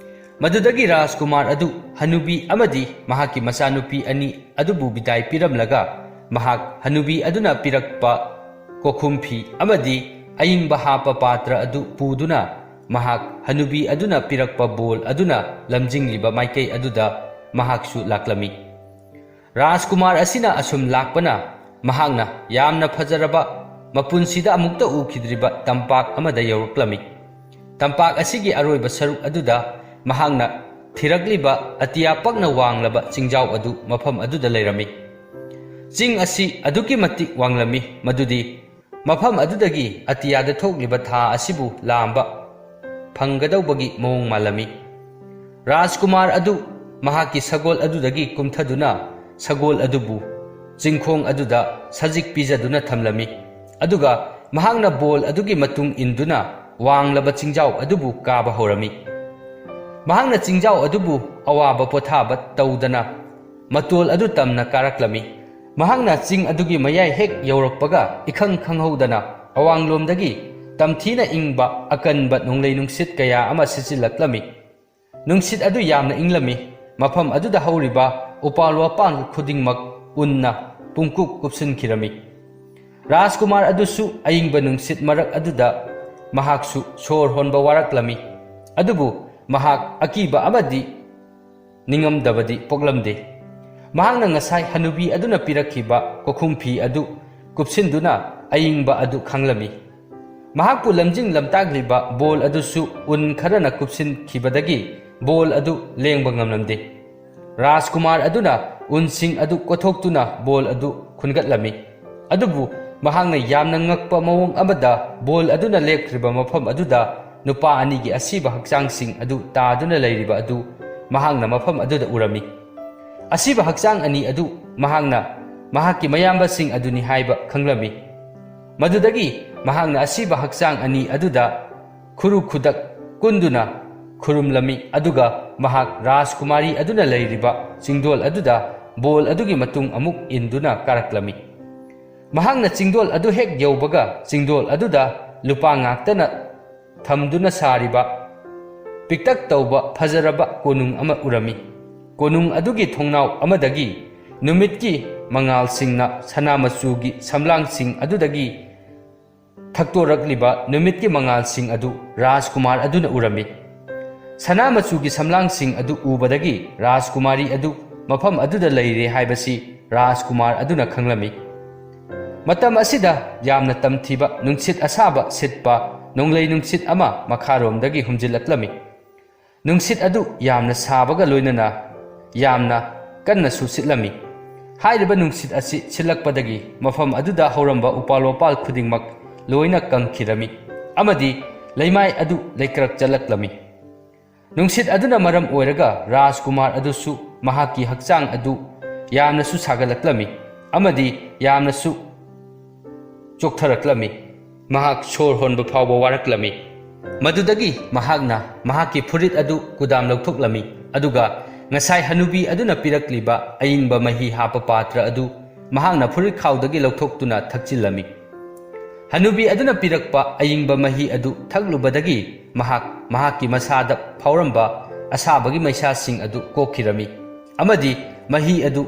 ꯃꯗꯨꯗꯒꯤ ꯔꯥꯖꯀꯨꯃꯥꯔ ꯑꯗꯨ ꯍꯅꯨꯕꯤ ꯑꯃꯗꯤ ꯃꯍꯥꯛꯀꯤ ꯃꯆꯥꯅꯨꯄꯤ ꯑꯅꯤ ꯑꯗꯨꯕꯨ ꯕꯤꯗꯥꯏ ꯄꯤꯔꯝꯂꯒ, ꯃꯍꯥꯛ ꯍꯅꯨꯕꯤ ꯑꯗꯨꯅ ꯄꯤꯔꯛꯄ ꯀꯣꯈꯨꯝ ꯐꯤ ꯑꯃꯗꯤ ꯑꯏꯪꯕ ꯍꯥꯞꯄ ꯄꯥꯇ꯭ꯔ ꯑꯗꯨ ꯄꯨꯗꯨꯅ, ꯃꯍꯥꯛ ꯍꯅꯨꯕꯤ ꯑꯗꯨꯅ ꯄꯤꯔꯛꯄ ꯕꯣꯜ ꯑꯗꯨꯅ ꯂꯝꯖꯤꯡꯂꯤꯕ ꯃꯥꯏꯀꯩ ꯑꯗꯨꯗ ꯃꯍꯥꯛꯁꯨ ꯂꯥꯛꯂꯝꯃꯤ꯫ ꯔꯥꯖꯀꯨꯃꯥꯔ ꯑꯁꯤꯅ ꯑꯁꯨꯝ ꯂꯥꯛꯄꯅ ꯃꯍꯥꯛꯅ ꯌꯥꯝꯅ ꯐꯖꯔꯕ, ꯃꯄꯨꯟꯁꯤꯗ ꯑꯃꯨꯛꯇ ꯎꯈꯤꯗ꯭ꯔꯤꯕ ꯇꯝꯄꯥꯛ ꯑꯃꯗ ꯌꯧꯔꯛꯂꯝꯃꯤ꯫ ꯇꯝꯄꯥꯛ ꯑꯁꯤꯒꯤ ꯑꯔꯣꯏꯕ ꯁꯔꯨꯛ ꯑꯗꯨꯗ ꯃꯍꯥꯛꯅ ꯊꯤꯔꯛꯂꯤꯕ ꯑꯇꯤꯌꯥ ꯄꯛꯅ ꯋꯥꯡꯂꯕ ꯆꯤꯡꯖꯥꯎ ꯑꯗꯨ ꯃꯐꯝ ꯑꯗꯨꯗ ꯂꯩꯔꯝꯃꯤ꯫ ꯆꯤꯡ ꯑꯁꯤ ꯑꯗꯨꯛꯀꯤ ꯃꯇꯤꯛ ꯋꯥꯡꯂꯝꯃꯤ, ꯃꯗꯨꯗꯤ ꯃꯐꯝ ꯑꯗꯨꯗꯒꯤ ꯑꯇꯤꯌꯥꯗ ꯊꯣꯛꯂꯤꯕ ꯊꯥ ꯑꯁꯤꯕꯨ ꯂꯥꯝꯕ ꯐꯪꯒꯗꯧꯕꯒꯤ ꯃꯑꯣꯡ ꯃꯥꯜꯂꯝꯃꯤ꯫ ꯔꯥꯖꯀꯨꯃꯥꯔ ꯑꯗꯨ ꯃꯍꯥꯛꯀꯤ ꯁꯒꯣꯜ ꯑꯗꯨꯗꯒꯤ ꯀꯨꯝꯊꯗꯨꯅ ꯁꯒꯣꯜ ꯑꯗꯨꯕꯨ ꯆꯤꯡꯈꯣꯡ ꯑꯗꯨꯗ ꯁꯖꯤꯛ ꯄꯤꯖꯗꯨꯅ ꯊꯝꯂꯝꯃꯤ꯫ ꯑꯗꯨꯒ ꯃꯍꯥꯛꯅ ꯕꯣꯜ ꯑꯗꯨꯒꯤ ꯃꯇꯨꯡ ꯏꯟꯗꯨꯅ ꯋꯥꯡꯂꯕ ꯆꯤꯡꯖꯥꯎ ꯑꯗꯨꯕꯨ ꯀꯥꯕ ꯍꯧꯔꯝꯃꯤ꯫ ꯃꯍꯥꯛꯅ ꯆꯤꯡꯖꯥꯎ ꯑꯗꯨꯕꯨ ꯑꯋꯥꯕ ꯄꯣꯊꯥꯕ ꯇꯧꯗꯅ ꯃꯇꯣꯜ ꯑꯗꯨ ꯇꯝꯅ ꯀꯥꯔꯛꯂꯝꯃꯤ꯫ ꯃꯍꯥꯛꯅ ꯆꯤꯡ ꯑꯗꯨꯒꯤ ꯃꯌꯥꯏ ꯍꯦꯛ ꯌꯧꯔꯛꯄꯒ, ꯏꯈꯪ ꯈꯪꯍꯧꯗꯅ ꯑꯋꯥꯡꯂꯣꯝꯗꯒꯤ ꯇꯝꯊꯤꯅ ꯏꯪꯕ ꯑꯀꯟꯕ ꯅꯣꯡꯂꯩ ꯅꯨꯡꯁꯤꯠ ꯀꯌꯥ ꯑꯃ ꯁꯤꯠꯆꯤꯜꯂꯛꯂꯝꯃꯤ꯫ ꯅꯨꯡꯁꯤꯠ ꯑꯗꯨ ꯌꯥꯝꯅ ꯏꯪꯂꯝꯃꯤ꯫ ꯃꯐꯝ ꯑꯗꯨꯗ ꯍꯧꯔꯤꯕ ꯎꯄꯥꯜ ꯋꯥꯄꯥꯜ ꯈꯨꯗꯤꯡꯃꯛ ꯎꯟꯅ ꯄꯨꯡꯀꯨꯞ ꯀꯨꯞꯁꯤꯟꯈꯤꯔꯝꯃꯤ꯫ ꯔꯥꯖꯀꯨꯃꯥꯔ ꯑꯗꯨꯁꯨ ꯑꯏꯪꯕ ꯅꯨꯡꯁꯤꯠ ꯃꯔꯛ ꯑꯗꯨꯗ ꯃꯍꯥꯛꯁꯨ ꯁꯣꯔ ꯍꯣꯟꯕ ꯋꯥꯔꯛꯂꯝꯃꯤ꯫ ꯑꯗꯨꯕꯨ ꯃꯍꯥꯛ ꯑꯀꯤꯕ ꯑꯃꯗꯤ ꯅꯤꯡꯉꯝꯗꯕꯗꯤ ꯄꯣꯛꯂꯝꯗꯦ꯫ ꯃꯍꯥꯛꯅ ꯉꯁꯥꯏ ꯍꯅꯨꯕꯤ ꯑꯗꯨꯅ ꯄꯤꯔꯛꯈꯤꯕ ꯀꯣꯈꯨꯝ ꯐꯤ ꯑꯗꯨ ꯀꯨꯞꯁꯤꯟꯗꯨꯅ ꯑꯏꯪꯕ ꯑꯗꯨ ꯈꯥꯡꯂꯝꯃꯤ꯫ ꯃꯍꯥꯛꯄꯨ ꯂꯝꯖꯤꯡ ꯂꯝꯇꯥꯛꯂꯤꯕ ꯕꯣꯜ ꯑꯗꯨꯁꯨ ꯎꯟ ꯈꯔꯅ ꯀꯨꯞꯁꯤꯟꯈꯤꯕꯗꯒꯤ ꯕꯣꯜ ꯑꯗꯨ ꯂꯦꯡꯕ ꯉꯝꯂꯝꯗꯦ꯫ ꯔꯥꯖꯀꯨꯃꯥꯔ ꯑꯗꯨꯅ ꯎꯟꯁꯤꯡ ꯑꯗꯨ ꯀꯣꯊꯣꯛꯇꯨꯅ ꯕꯣꯜ ꯑꯗꯨ ꯈꯨꯟꯒꯠꯂꯝꯃꯤ꯫ ꯑꯗꯨꯕꯨ ꯃꯍꯥꯛꯅ ꯌꯥꯝꯅ ꯉꯛꯄ ꯃꯑꯣꯡ ꯑꯃꯗ ꯕꯣꯜ ꯑꯗꯨꯅ ꯂꯦꯞꯈ꯭ꯔꯤꯕ ꯃꯐꯝ ꯑꯗꯨꯗ ꯅꯨꯄꯥ ꯑꯅꯤꯒꯤ ꯑꯁꯤꯕ ꯍꯛꯆꯥꯡꯁꯤꯡ ꯑꯗꯨ ꯇꯥꯗꯨꯅ ꯂꯩꯔꯤꯕ ꯑꯗꯨ ꯃꯍꯥꯛꯅ ꯃꯐꯝ ꯑꯗꯨꯗ ꯎꯔꯝꯃꯤ꯫ ꯑꯁꯤꯕ ꯍꯛꯆꯥꯡ ꯑꯅꯤ ꯑꯗꯨ ꯃꯍꯥꯛꯅ ꯃꯍꯥꯛꯀꯤ ꯃꯌꯥꯝꯕꯁꯤꯡ ꯑꯗꯨꯅꯤ ꯍꯥꯏꯕ ꯈꯪꯂꯝꯃꯤ꯫ ꯃꯗꯨꯗꯒꯤ ꯃꯍꯥꯛꯅ ꯑꯁꯤꯕ ꯍꯛꯆꯥꯡ ꯑꯅꯤ ꯑꯗꯨꯗ ꯈꯨꯔꯨ ꯈꯨꯗꯛ ꯀꯨꯟꯗꯨꯅ ꯈꯨꯔꯨꯝꯂꯝꯃꯤ, ꯑꯗꯨꯒ ꯃꯍꯥꯛ ꯔꯥꯖꯀꯨꯃꯥꯔꯤ ꯑꯗꯨꯅ ꯂꯩꯔꯤꯕ ꯆꯤꯡꯗꯣꯜ ꯑꯗꯨꯗ ꯕꯣꯜ ꯑꯗꯨꯒꯤ ꯃꯇꯨꯡ ꯑꯃꯨꯛ ꯏꯟꯗꯨꯅ ꯀꯥꯔꯛꯂꯝꯃꯤ꯫ ꯃꯍꯥꯛꯅ ꯆꯤꯡꯗꯣꯜ ꯑꯗꯨ ꯍꯦꯛ ꯌꯧꯕꯒ, ꯆꯤꯡꯗꯣꯜ ꯑꯗꯨꯗ ꯂꯨꯄꯥ ꯉꯥꯛꯇꯅ ꯊꯝꯗꯨꯅ ꯁꯥꯔꯤꯕ ꯄꯤꯛꯇꯛ ꯇꯧꯕ ꯐꯖꯔꯕ ꯀꯣꯅꯨꯡ ꯑꯃ ꯎꯔꯝꯃꯤ꯫ ꯀꯣꯅꯨꯡ ꯑꯗꯨꯒꯤ ꯊꯣꯡꯅꯥꯎ ꯑꯃꯗꯒꯤ ꯅꯨꯃꯤꯠꯀꯤ ꯃꯉꯥꯜꯁꯤꯡꯅ ꯁꯅꯥ ꯃꯆꯨꯒꯤ ꯁꯝꯂꯥꯡꯁꯤꯡ ꯑꯗꯨꯗꯒꯤ ꯊꯛꯇꯣꯔꯛꯂꯤꯕ ꯅꯨꯃꯤꯠꯀꯤ ꯃꯉꯥꯜꯁꯤꯡ ꯑꯗꯨ ꯔꯥꯖꯀꯨꯃꯥꯔ ꯑꯗꯨꯅ ꯎꯔꯝꯃꯤ꯫ ꯁꯅꯥ ꯃꯆꯨꯒꯤ ꯁꯝꯂꯥꯡꯁꯤꯡ ꯑꯗꯨ ꯎꯕꯗꯒꯤ ꯔꯥꯖꯀꯨꯃꯥꯔꯤ ꯑꯗꯨ ꯃꯐꯝ ꯑꯗꯨꯗ ꯂꯩꯔꯦ ꯍꯥꯏꯕꯁꯤ ꯔꯥꯖꯀꯨꯃꯥꯔ ꯑꯗꯨꯅ ꯈꯪꯂꯝꯃꯤ꯫ ꯃꯇꯝ ꯑꯁꯤꯗ ꯌꯥꯝꯅ ꯇꯝꯊꯤꯕ ꯅꯨꯡꯁꯤꯠ ꯑꯁꯥꯕ ꯁꯤꯠꯄ ꯅꯣꯡꯂꯩ ꯅꯨꯡꯁꯤꯠ ꯑꯃ ꯃꯈꯥꯔꯣꯝꯗꯒꯤ ꯍꯨꯝꯖꯤꯜꯂꯛꯂꯝꯃꯤ꯫ ꯅꯨꯡꯁꯤꯠ ꯑꯗꯨ ꯌꯥꯝꯅ ꯁꯥꯕꯒ ꯂꯣꯏꯅꯅ ꯌꯥꯝꯅ ꯀꯟꯅꯁꯨ ꯁꯤꯠꯂꯝꯃꯤ꯫ ꯍꯥꯏꯔꯤꯕ ꯅꯨꯡꯁꯤꯠ ꯑꯁꯤ ꯁꯤꯠꯂꯛꯄꯗꯒꯤ ꯃꯐꯝ ꯑꯗꯨꯗ ꯍꯧꯔꯝꯕ ꯎꯄꯥꯜ ꯋꯥꯄꯥꯜ ꯈꯨꯗꯤꯡꯃꯛ ꯂꯣꯏꯅ ꯀꯪꯈꯤꯔꯝꯃꯤ ꯑꯃꯗꯤ ꯂꯩꯃꯥꯏ ꯑꯗꯨ ꯂꯩꯀ꯭ꯔꯛ ꯆꯠꯂꯛꯂꯝꯃꯤ꯫ ꯅꯨꯡꯁꯤꯠ ꯑꯗꯨꯅ ꯃꯔꯝ ꯑꯣꯏꯔꯒ ꯔꯥꯖꯀꯨꯃꯥꯔ ꯑꯗꯨꯁꯨ ꯃꯍꯥꯛꯀꯤ ꯍꯛꯆꯥꯡ ꯑꯗꯨ ꯌꯥꯝꯅꯁꯨ ꯁꯥꯒꯠꯂꯛꯂꯝꯃꯤ ꯑꯃꯗꯤ ꯌꯥꯝꯅꯁꯨ ꯆꯣꯛꯊꯔꯛꯂꯝꯃꯤ꯫ ꯃꯍꯥꯛ ꯁꯣꯔ ꯍꯣꯟꯕ ꯐꯥꯎꯕ ꯋꯥꯔꯛꯂꯝꯃꯤ꯫ ꯃꯗꯨꯗꯒꯤ ꯃꯍꯥꯛꯅ ꯃꯍꯥꯛꯀꯤ ꯐꯨꯔꯤꯠ ꯑꯗꯨ ꯀꯨꯗꯥꯝ ꯂꯧꯊꯣꯛꯂꯝꯃꯤ, ꯑꯗꯨꯒ ꯉꯁꯥꯏ ꯍꯅꯨꯕꯤ ꯑꯗꯨꯅ ꯄꯤꯔꯛꯂꯤꯕ ꯑꯏꯪꯕ ꯃꯍꯤ ꯍꯥꯞꯄ ꯄꯥꯇ꯭ꯔ ꯑꯗꯨ ꯃꯍꯥꯛꯅ ꯐꯨꯔꯤꯠꯈꯥꯎꯗꯒꯤ ꯂꯧꯊꯣꯛꯇꯨꯅ ꯊꯛꯆꯤꯜꯂꯝꯃꯤ꯫ ꯍꯅꯨꯕꯤ ꯑꯗꯨꯅ ꯄꯤꯔꯛꯄ ꯑꯏꯪꯕ ꯃꯍꯤ ꯑꯗꯨ ꯊꯛꯂꯨꯕꯗꯒꯤ ꯃꯍꯥꯛ ꯃꯍꯥꯛꯀꯤ ꯃꯁꯥꯗ ꯐꯥꯎꯔꯝꯕ ꯑꯁꯥꯕꯒꯤ ꯃꯩꯁꯥꯁꯤꯡ ꯑꯗꯨ ꯀꯣꯛꯈꯤꯔꯝꯃꯤ ꯑꯃꯗꯤ ꯃꯍꯤ ꯑꯗꯨ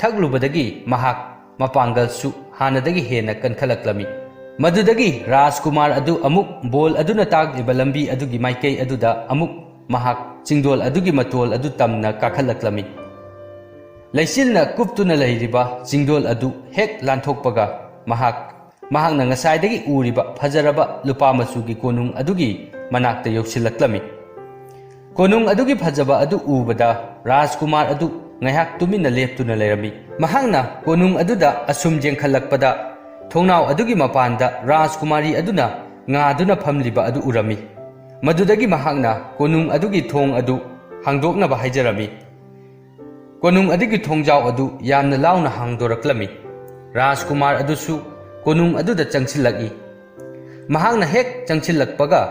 ꯊꯛꯂꯨꯕꯗꯒꯤ ꯃꯍꯥꯛ ꯃꯄꯥꯡꯒꯜꯁꯨ ꯍꯥꯟꯅꯗꯒꯤ ꯍꯦꯟꯅ ꯀꯟꯈꯠꯂꯛꯂꯝꯃꯤ꯫ ꯃꯗꯨꯗꯒꯤ ꯔꯥꯖꯀꯨꯃꯥꯔ ꯑꯗꯨ ꯑꯃꯨꯛ ꯕꯣꯜ ꯑꯗꯨꯅ ꯇꯥꯛꯂꯤꯕ ꯂꯝꯕꯤ ꯑꯗꯨꯒꯤ ꯃꯥꯏꯀꯩ ꯑꯗꯨꯗ ꯑꯃꯨꯛ ꯃꯍꯥꯛ ꯆꯤꯡꯗꯣꯜ ꯑꯗꯨꯒꯤ ꯃꯇꯣꯜ ꯑꯗꯨ ꯇꯝꯅ ꯀꯥꯈꯠꯂꯛꯂꯝꯃꯤ꯫ ꯂꯩꯆꯤꯜꯅ ꯀꯨꯞꯇꯨꯅ ꯂꯩꯔꯤꯕ ꯆꯤꯡꯗꯣꯜ ꯑꯗꯨ ꯍꯦꯛ ꯂꯥꯟꯊꯣꯛꯄꯒ ꯃꯍꯥꯛ, ꯃꯍꯥꯛꯅ ꯉꯁꯥꯏꯗꯒꯤ ꯎꯔꯤꯕ ꯐꯖꯔꯕ ꯂꯨꯄꯥ ꯃꯆꯨꯒꯤ ꯀꯣꯅꯨꯡ ꯑꯗꯨꯒꯤ ꯃꯅꯥꯛꯇ ꯌꯧꯁꯤꯜꯂꯛꯂꯝꯃꯤ꯫ ꯀꯣꯅꯨꯡ ꯑꯗꯨꯒꯤ ꯐꯖꯕ ꯑꯗꯨ ꯎꯕꯗ ꯔꯥꯖꯀꯨꯃꯥꯔ ꯑꯗꯨ ꯉꯥꯏꯍꯥꯛ ꯇꯨꯃꯤꯟꯅ ꯂꯦꯞꯇꯨꯅ ꯂꯩꯔꯝꯃꯤ꯫ ꯃꯍꯥꯛꯅ ꯀꯣꯅꯨꯡ ꯑꯗꯨꯗ ꯑꯁꯨꯝ ꯌꯦꯡꯈꯠꯂꯛꯄꯗ ꯊꯣꯡꯅꯥꯎ ꯑꯗꯨꯒꯤ ꯃꯄꯥꯟꯗ ꯔꯥꯖꯀꯨꯃꯥꯔꯤ ꯑꯗꯨꯅ ꯉꯥꯗꯨꯅ ꯐꯝꯂꯤꯕ ꯑꯗꯨ ꯎꯔꯝꯃꯤ꯫ ꯃꯗꯨꯗꯒꯤ ꯃꯍꯥꯛꯅ ꯀꯣꯅꯨꯡ ꯑꯗꯨꯒꯤ ꯊꯣꯡ ꯑꯗꯨ ꯍꯥꯡꯗꯣꯛꯅꯕ ꯍꯥꯏꯖꯔꯝꯃꯤ꯫ ꯀꯣꯅꯨꯡ ꯑꯗꯨꯒꯤ ꯊꯣꯡꯖꯥꯎ ꯑꯗꯨ ꯌꯥꯝꯅ ꯂꯥꯎꯅ ꯍꯥꯡꯗꯣꯔꯛꯂꯝꯃꯤ꯫ ꯔꯥꯖꯀꯨꯃꯥꯔ ꯑꯗꯨꯁꯨ ꯀꯣꯅꯨꯡ ꯑꯗꯨꯗ ꯆꯪꯁꯤꯜꯂꯛꯏ꯫ ꯃꯍꯥꯛꯅ ꯍꯦꯛ ꯆꯪꯁꯤꯜꯂꯛꯄꯒ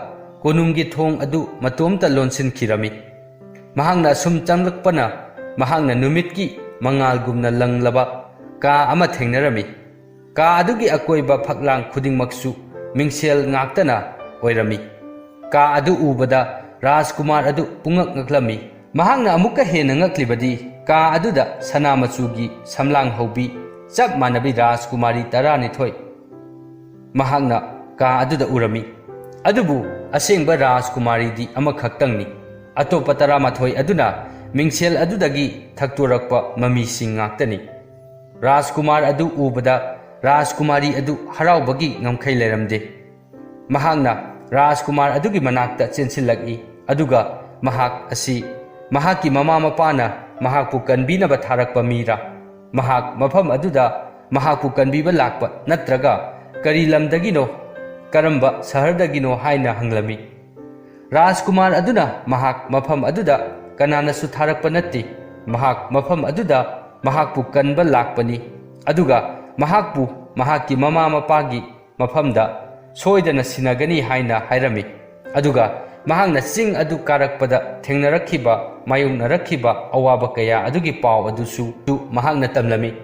ꯀꯣꯅꯨꯡꯒꯤ ꯊꯣꯡ ꯑꯗꯨ ꯃꯇꯣꯝꯇ ꯂꯣꯟꯁꯤꯟꯈꯤꯔꯝꯃꯤ꯫ ꯃꯍꯥꯛꯅ ꯑꯁꯨꯝ ꯆꯪꯂꯛꯄꯅ ꯃꯍꯥꯛꯅ ꯅꯨꯃꯤꯠꯀꯤ ꯃꯉꯥꯜꯒꯨꯝꯅ ꯂꯪꯂꯕ ꯀꯥ ꯑꯃ ꯊꯦꯡꯅꯔꯝꯃꯤ꯫ ꯀꯥ ꯑꯗꯨꯒꯤ ꯑꯀꯣꯏꯕ ꯐꯛꯂꯥꯡ ꯈꯨꯗꯤꯡꯃꯛꯁꯨ ꯃꯤꯡꯁꯦꯜ ꯉꯥꯛꯇꯅ ꯑꯣꯏꯔꯝꯃꯤ꯫ ꯀꯥ ꯑꯗꯨ ꯎꯕꯗ ꯔꯥꯖꯀꯨꯃꯥꯔ ꯑꯗꯨ ꯄꯨꯡꯉꯛ ꯉꯛꯂꯝꯃꯤ꯫ ꯃꯍꯥꯛꯅ ꯑꯃꯨꯛꯀ ꯍꯦꯟꯅ ꯉꯛꯂꯤꯕꯗꯤ ꯀꯥ ꯑꯗꯨꯗ ꯁꯅꯥ ꯃꯆꯨꯒꯤ ꯁꯝꯂꯥꯡ ꯍꯧꯕꯤ ꯆꯞ ꯃꯥꯟꯅꯕꯤ ꯔꯥꯖꯀꯨꯃꯥꯔꯤ ꯇꯔꯥꯅꯤꯊꯣꯏ ꯃꯍꯥꯛꯅ ꯀꯥ ꯑꯗꯨꯗ ꯎꯔꯝꯃꯤ꯫ ꯑꯗꯨꯕꯨ ꯑꯁꯦꯡꯕ ꯔꯥꯖꯀꯨꯃꯥꯔꯤꯗꯤ ꯑꯃꯈꯛꯇꯪꯅꯤ꯫ ꯑꯇꯣꯞꯄ ꯇꯔꯥꯃꯥꯊꯣꯏ ꯑꯗꯨꯅ ꯃꯤꯡꯁꯦꯜ ꯑꯗꯨꯗꯒꯤ ꯊꯛꯇꯣꯔꯛꯄ ꯃꯃꯤꯁꯤꯡ ꯉꯥꯛꯇꯅꯤ꯫ ꯔꯥꯖꯀꯨꯃꯥꯔ ꯑꯗꯨ ꯎꯕꯗ ꯔꯥꯖꯀꯨꯃꯥꯔꯤ ꯑꯗꯨ ꯍꯔꯥꯎꯕꯒꯤ ꯉꯝꯈꯩ ꯂꯩꯔꯝꯗꯦ꯫ ꯃꯍꯥꯛꯅ ꯔꯥꯖꯀꯨꯃꯥꯔ ꯑꯗꯨꯒꯤ ꯃꯅꯥꯛꯇ ꯆꯦꯟꯁꯤꯜꯂꯛꯏ, ꯑꯗꯨꯒ ꯃꯍꯥꯛ ꯑꯁꯤ ꯃꯍꯥꯛꯀꯤ ꯃꯃꯥ ꯃꯄꯥꯅ ꯃꯍꯥꯛꯄꯨ ꯀꯟꯕꯤꯅꯕ ꯊꯥꯔꯛꯄ ꯃꯤꯔꯥ? ꯃꯍꯥꯛ ꯃꯐꯝ ꯑꯗꯨꯗ ꯃꯍꯥꯛꯄꯨ ꯀꯟꯕꯤꯕ ꯂꯥꯛꯄ ꯅꯠꯇ꯭ꯔꯒ ꯀꯔꯤ ꯂꯝꯗꯒꯤꯅꯣ, ꯀꯔꯝꯕ ꯁꯍꯔꯗꯒꯤꯅꯣ ꯍꯥꯏꯅ ꯍꯪꯂꯝꯃꯤ꯫ ꯔꯥꯖꯀꯨꯃꯥꯔ ꯑꯗꯨꯅ ꯃꯍꯥꯛ ꯃꯐꯝ ꯑꯗꯨꯗ ꯀꯅꯥꯅꯁꯨ ꯊꯥꯔꯛꯄ ꯅꯠꯇꯦ, ꯃꯍꯥꯛ ꯃꯐꯝ ꯑꯗꯨꯗ ꯃꯍꯥꯛꯄꯨ ꯀꯟꯕ ꯂꯥꯛꯄꯅꯤ, ꯑꯗꯨꯒ ꯃꯍꯥꯛꯄꯨ ꯃꯍꯥꯛꯀꯤ ꯃꯃꯥ ꯃꯄꯥꯒꯤ ꯃꯐꯝꯗ ꯁꯣꯏꯗꯅ ꯁꯤꯟꯅꯒꯅꯤ ꯍꯥꯏꯅ ꯍꯥꯏꯔꯝꯃꯤ꯫ ꯑꯗꯨꯒ ꯃꯍꯥꯛꯅ ꯆꯤꯡ ꯑꯗꯨ ꯀꯥꯔꯛꯄꯗ ꯊꯦꯡꯅꯔꯛꯈꯤꯕ, ꯃꯥꯌꯣꯛꯅꯔꯛꯈꯤꯕ ꯑꯋꯥꯕ ꯀꯌꯥ ꯑꯗꯨꯒꯤ ꯄꯥꯎ ꯑꯗꯨꯁꯨ ꯃꯍꯥꯛꯅ ꯇꯝꯂꯝꯃꯤ꯫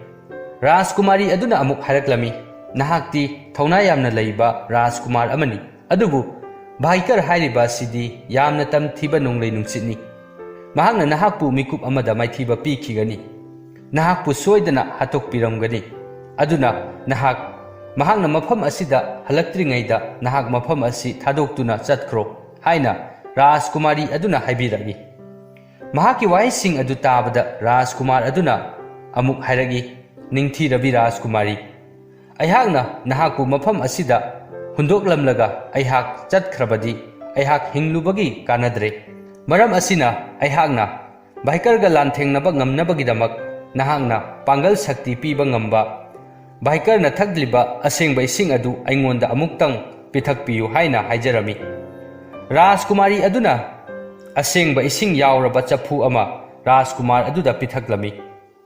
ꯔꯥꯖꯀꯨꯃꯥꯔꯤ ꯑꯗꯨꯅ ꯑꯃꯨꯛ ꯍꯥꯏꯔꯛꯂꯝꯃꯤ, "ꯅꯍꯥꯛꯇꯤ ꯊꯧꯅꯥ ꯌꯥꯝꯅ ꯂꯩꯕ ꯔꯥꯖꯀꯨꯃꯥꯔ ꯑꯃꯅꯤ, ꯑꯗꯨꯕꯨ ꯚꯥꯏꯀꯔ ꯍꯥꯏꯔꯤꯕ ꯑꯁꯤꯗꯤ ꯌꯥꯝꯅ ꯇꯝꯊꯤꯕ ꯅꯣꯡꯂꯩ ꯅꯨꯡꯁꯤꯠꯅꯤ꯫ ꯃꯍꯥꯛꯅ ꯅꯍꯥꯛꯄꯨ ꯃꯤꯀꯨꯞ ꯑꯃꯗ ꯃꯥꯏꯊꯤꯕ ꯄꯤꯈꯤꯒꯅꯤ꯫ ꯅꯍꯥꯛꯄꯨ ꯁꯣꯏꯗꯅ ꯍꯥꯠꯇꯣꯛꯄꯤꯔꯝꯒꯅꯤ꯫ ꯑꯗꯨꯅ ꯅꯍꯥꯛ ꯃꯍꯥꯛꯅ ꯃꯐꯝ ꯑꯁꯤꯗ ꯍꯜꯂꯛꯇ꯭ꯔꯤꯉꯩꯗ ꯅꯍꯥꯛ ꯃꯐꯝ ꯑꯁꯤ ꯊꯥꯗꯣꯛꯇꯨꯅ ꯆꯠꯈ꯭ꯔꯣ" ꯍꯥꯏꯅ ꯔꯥꯖꯀꯨꯃꯥꯔꯤ ꯑꯗꯨꯅ ꯍꯥꯏꯕꯤꯔꯛꯏ꯫ ꯃꯍꯥꯛꯀꯤ ꯋꯥꯍꯩꯁꯤꯡ ꯑꯗꯨ ꯇꯥꯕꯗ ꯔꯥꯖꯀꯨꯃꯥꯔ ꯑꯗꯨꯅ ꯑꯃꯨꯛ ꯍꯥꯏꯔꯛꯏ, "ꯅꯤꯡꯊꯤꯔꯕꯤ ꯔꯥꯖꯀꯨꯃꯥꯔꯤ, ꯑꯩꯍꯥꯛꯅ ꯅꯍꯥꯛꯄꯨ ꯃꯐꯝ ꯑꯁꯤꯗ ꯍꯨꯟꯗꯣꯛꯂꯝꯂꯒ ꯑꯩꯍꯥꯛ ꯆꯠꯈ꯭ꯔꯕꯗꯤ ꯑꯩꯍꯥꯛ ꯍꯤꯡꯂꯨꯕꯒꯤ ꯀꯥꯟꯅꯗ꯭ꯔꯦ꯫ ꯃꯔꯝ ꯑꯁꯤꯅ ꯑꯩꯍꯥꯛꯅ ꯚꯥꯏꯀꯔꯒ ꯂꯥꯟꯊꯦꯡꯅꯕ ꯉꯝꯅꯕꯒꯤꯗꯃꯛ ꯅꯍꯥꯛꯅ ꯄꯥꯡꯒꯜ ꯁꯛꯇꯤ ꯄꯤꯕ ꯉꯝꯕ ꯚꯥꯏꯀꯔꯅ ꯊꯛꯂꯤꯕ ꯑꯁꯦꯡꯕ ꯏꯁꯤꯡ ꯑꯗꯨ ꯑꯩꯉꯣꯟꯗ ꯑꯃꯨꯛꯇꯪ ꯄꯤꯊꯛꯄꯤꯌꯨ" ꯍꯥꯏꯅ ꯍꯥꯏꯖꯔꯝꯃꯤ꯫ ꯔꯥꯖꯀꯨꯃꯥꯔꯤ ꯑꯗꯨꯅ ꯑꯁꯦꯡꯕ ꯏꯁꯤꯡ ꯌꯥꯎꯔꯕ ꯆꯐꯨ ꯑꯃ ꯔꯥꯖꯀꯨꯃꯥꯔ ꯑꯗꯨꯗ ꯄꯤꯊꯛꯂꯝꯃꯤ꯫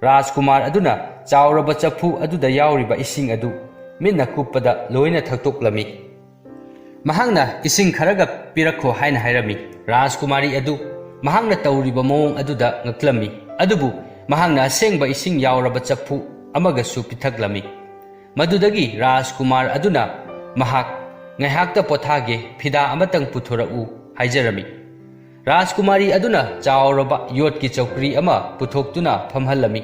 ꯔꯥꯖꯀꯨꯃꯥꯔ ꯑꯗꯨꯅ ꯆꯥꯎꯔꯕ ꯆꯐꯨ ꯑꯗꯨꯗ ꯌꯥꯎꯔꯤꯕ ꯏꯁꯤꯡ ꯑꯗꯨ ꯃꯤꯠꯅ ꯀꯨꯞꯄꯗ ꯂꯣꯏꯅ ꯊꯛꯇꯣꯛꯂꯝꯃꯤ꯫ ꯃꯍꯥꯛꯅ ꯏꯁꯤꯡ ꯈꯔꯒ ꯄꯤꯔꯛꯈꯣ ꯍꯥꯏꯅ ꯍꯥꯏꯔꯝꯃꯤ꯫ ꯔꯥꯖꯀꯨꯃꯥꯔꯤ ꯑꯗꯨ ꯃꯍꯥꯛꯅ ꯇꯧꯔꯤꯕ ꯃꯑꯣꯡ ꯑꯗꯨꯗ ꯉꯛꯂꯝꯃꯤ, ꯑꯗꯨꯕꯨ ꯃꯍꯥꯛꯅ ꯑꯁꯦꯡꯕ ꯏꯁꯤꯡ ꯌꯥꯎꯔꯕ ꯆꯐꯨ ꯑꯃꯒꯁꯨ ꯄꯤꯊꯛꯂꯝꯃꯤ꯫ ꯃꯗꯨꯗꯒꯤ ꯔꯥꯖꯀꯨꯃꯥꯔ ꯑꯗꯨꯅ ꯃꯍꯥꯛ ꯉꯥꯏꯍꯥꯛꯇ ꯄꯣꯊꯥꯒꯦ, ꯐꯤꯗꯥ ꯑꯃꯇꯪ ꯄꯨꯊꯣꯔꯛꯎ ꯍꯥꯏꯖꯔꯝꯃꯤ꯫ ꯔꯥꯖꯀꯨꯃꯥꯔꯤ ꯑꯗꯨꯅ ꯆꯥꯎꯔꯕ ꯌꯣꯠꯀꯤ ꯆꯧꯀ꯭ꯔꯤ ꯑꯃ ꯄꯨꯊꯣꯛꯇꯨꯅ ꯐꯝꯍꯜꯂꯝꯃꯤ꯫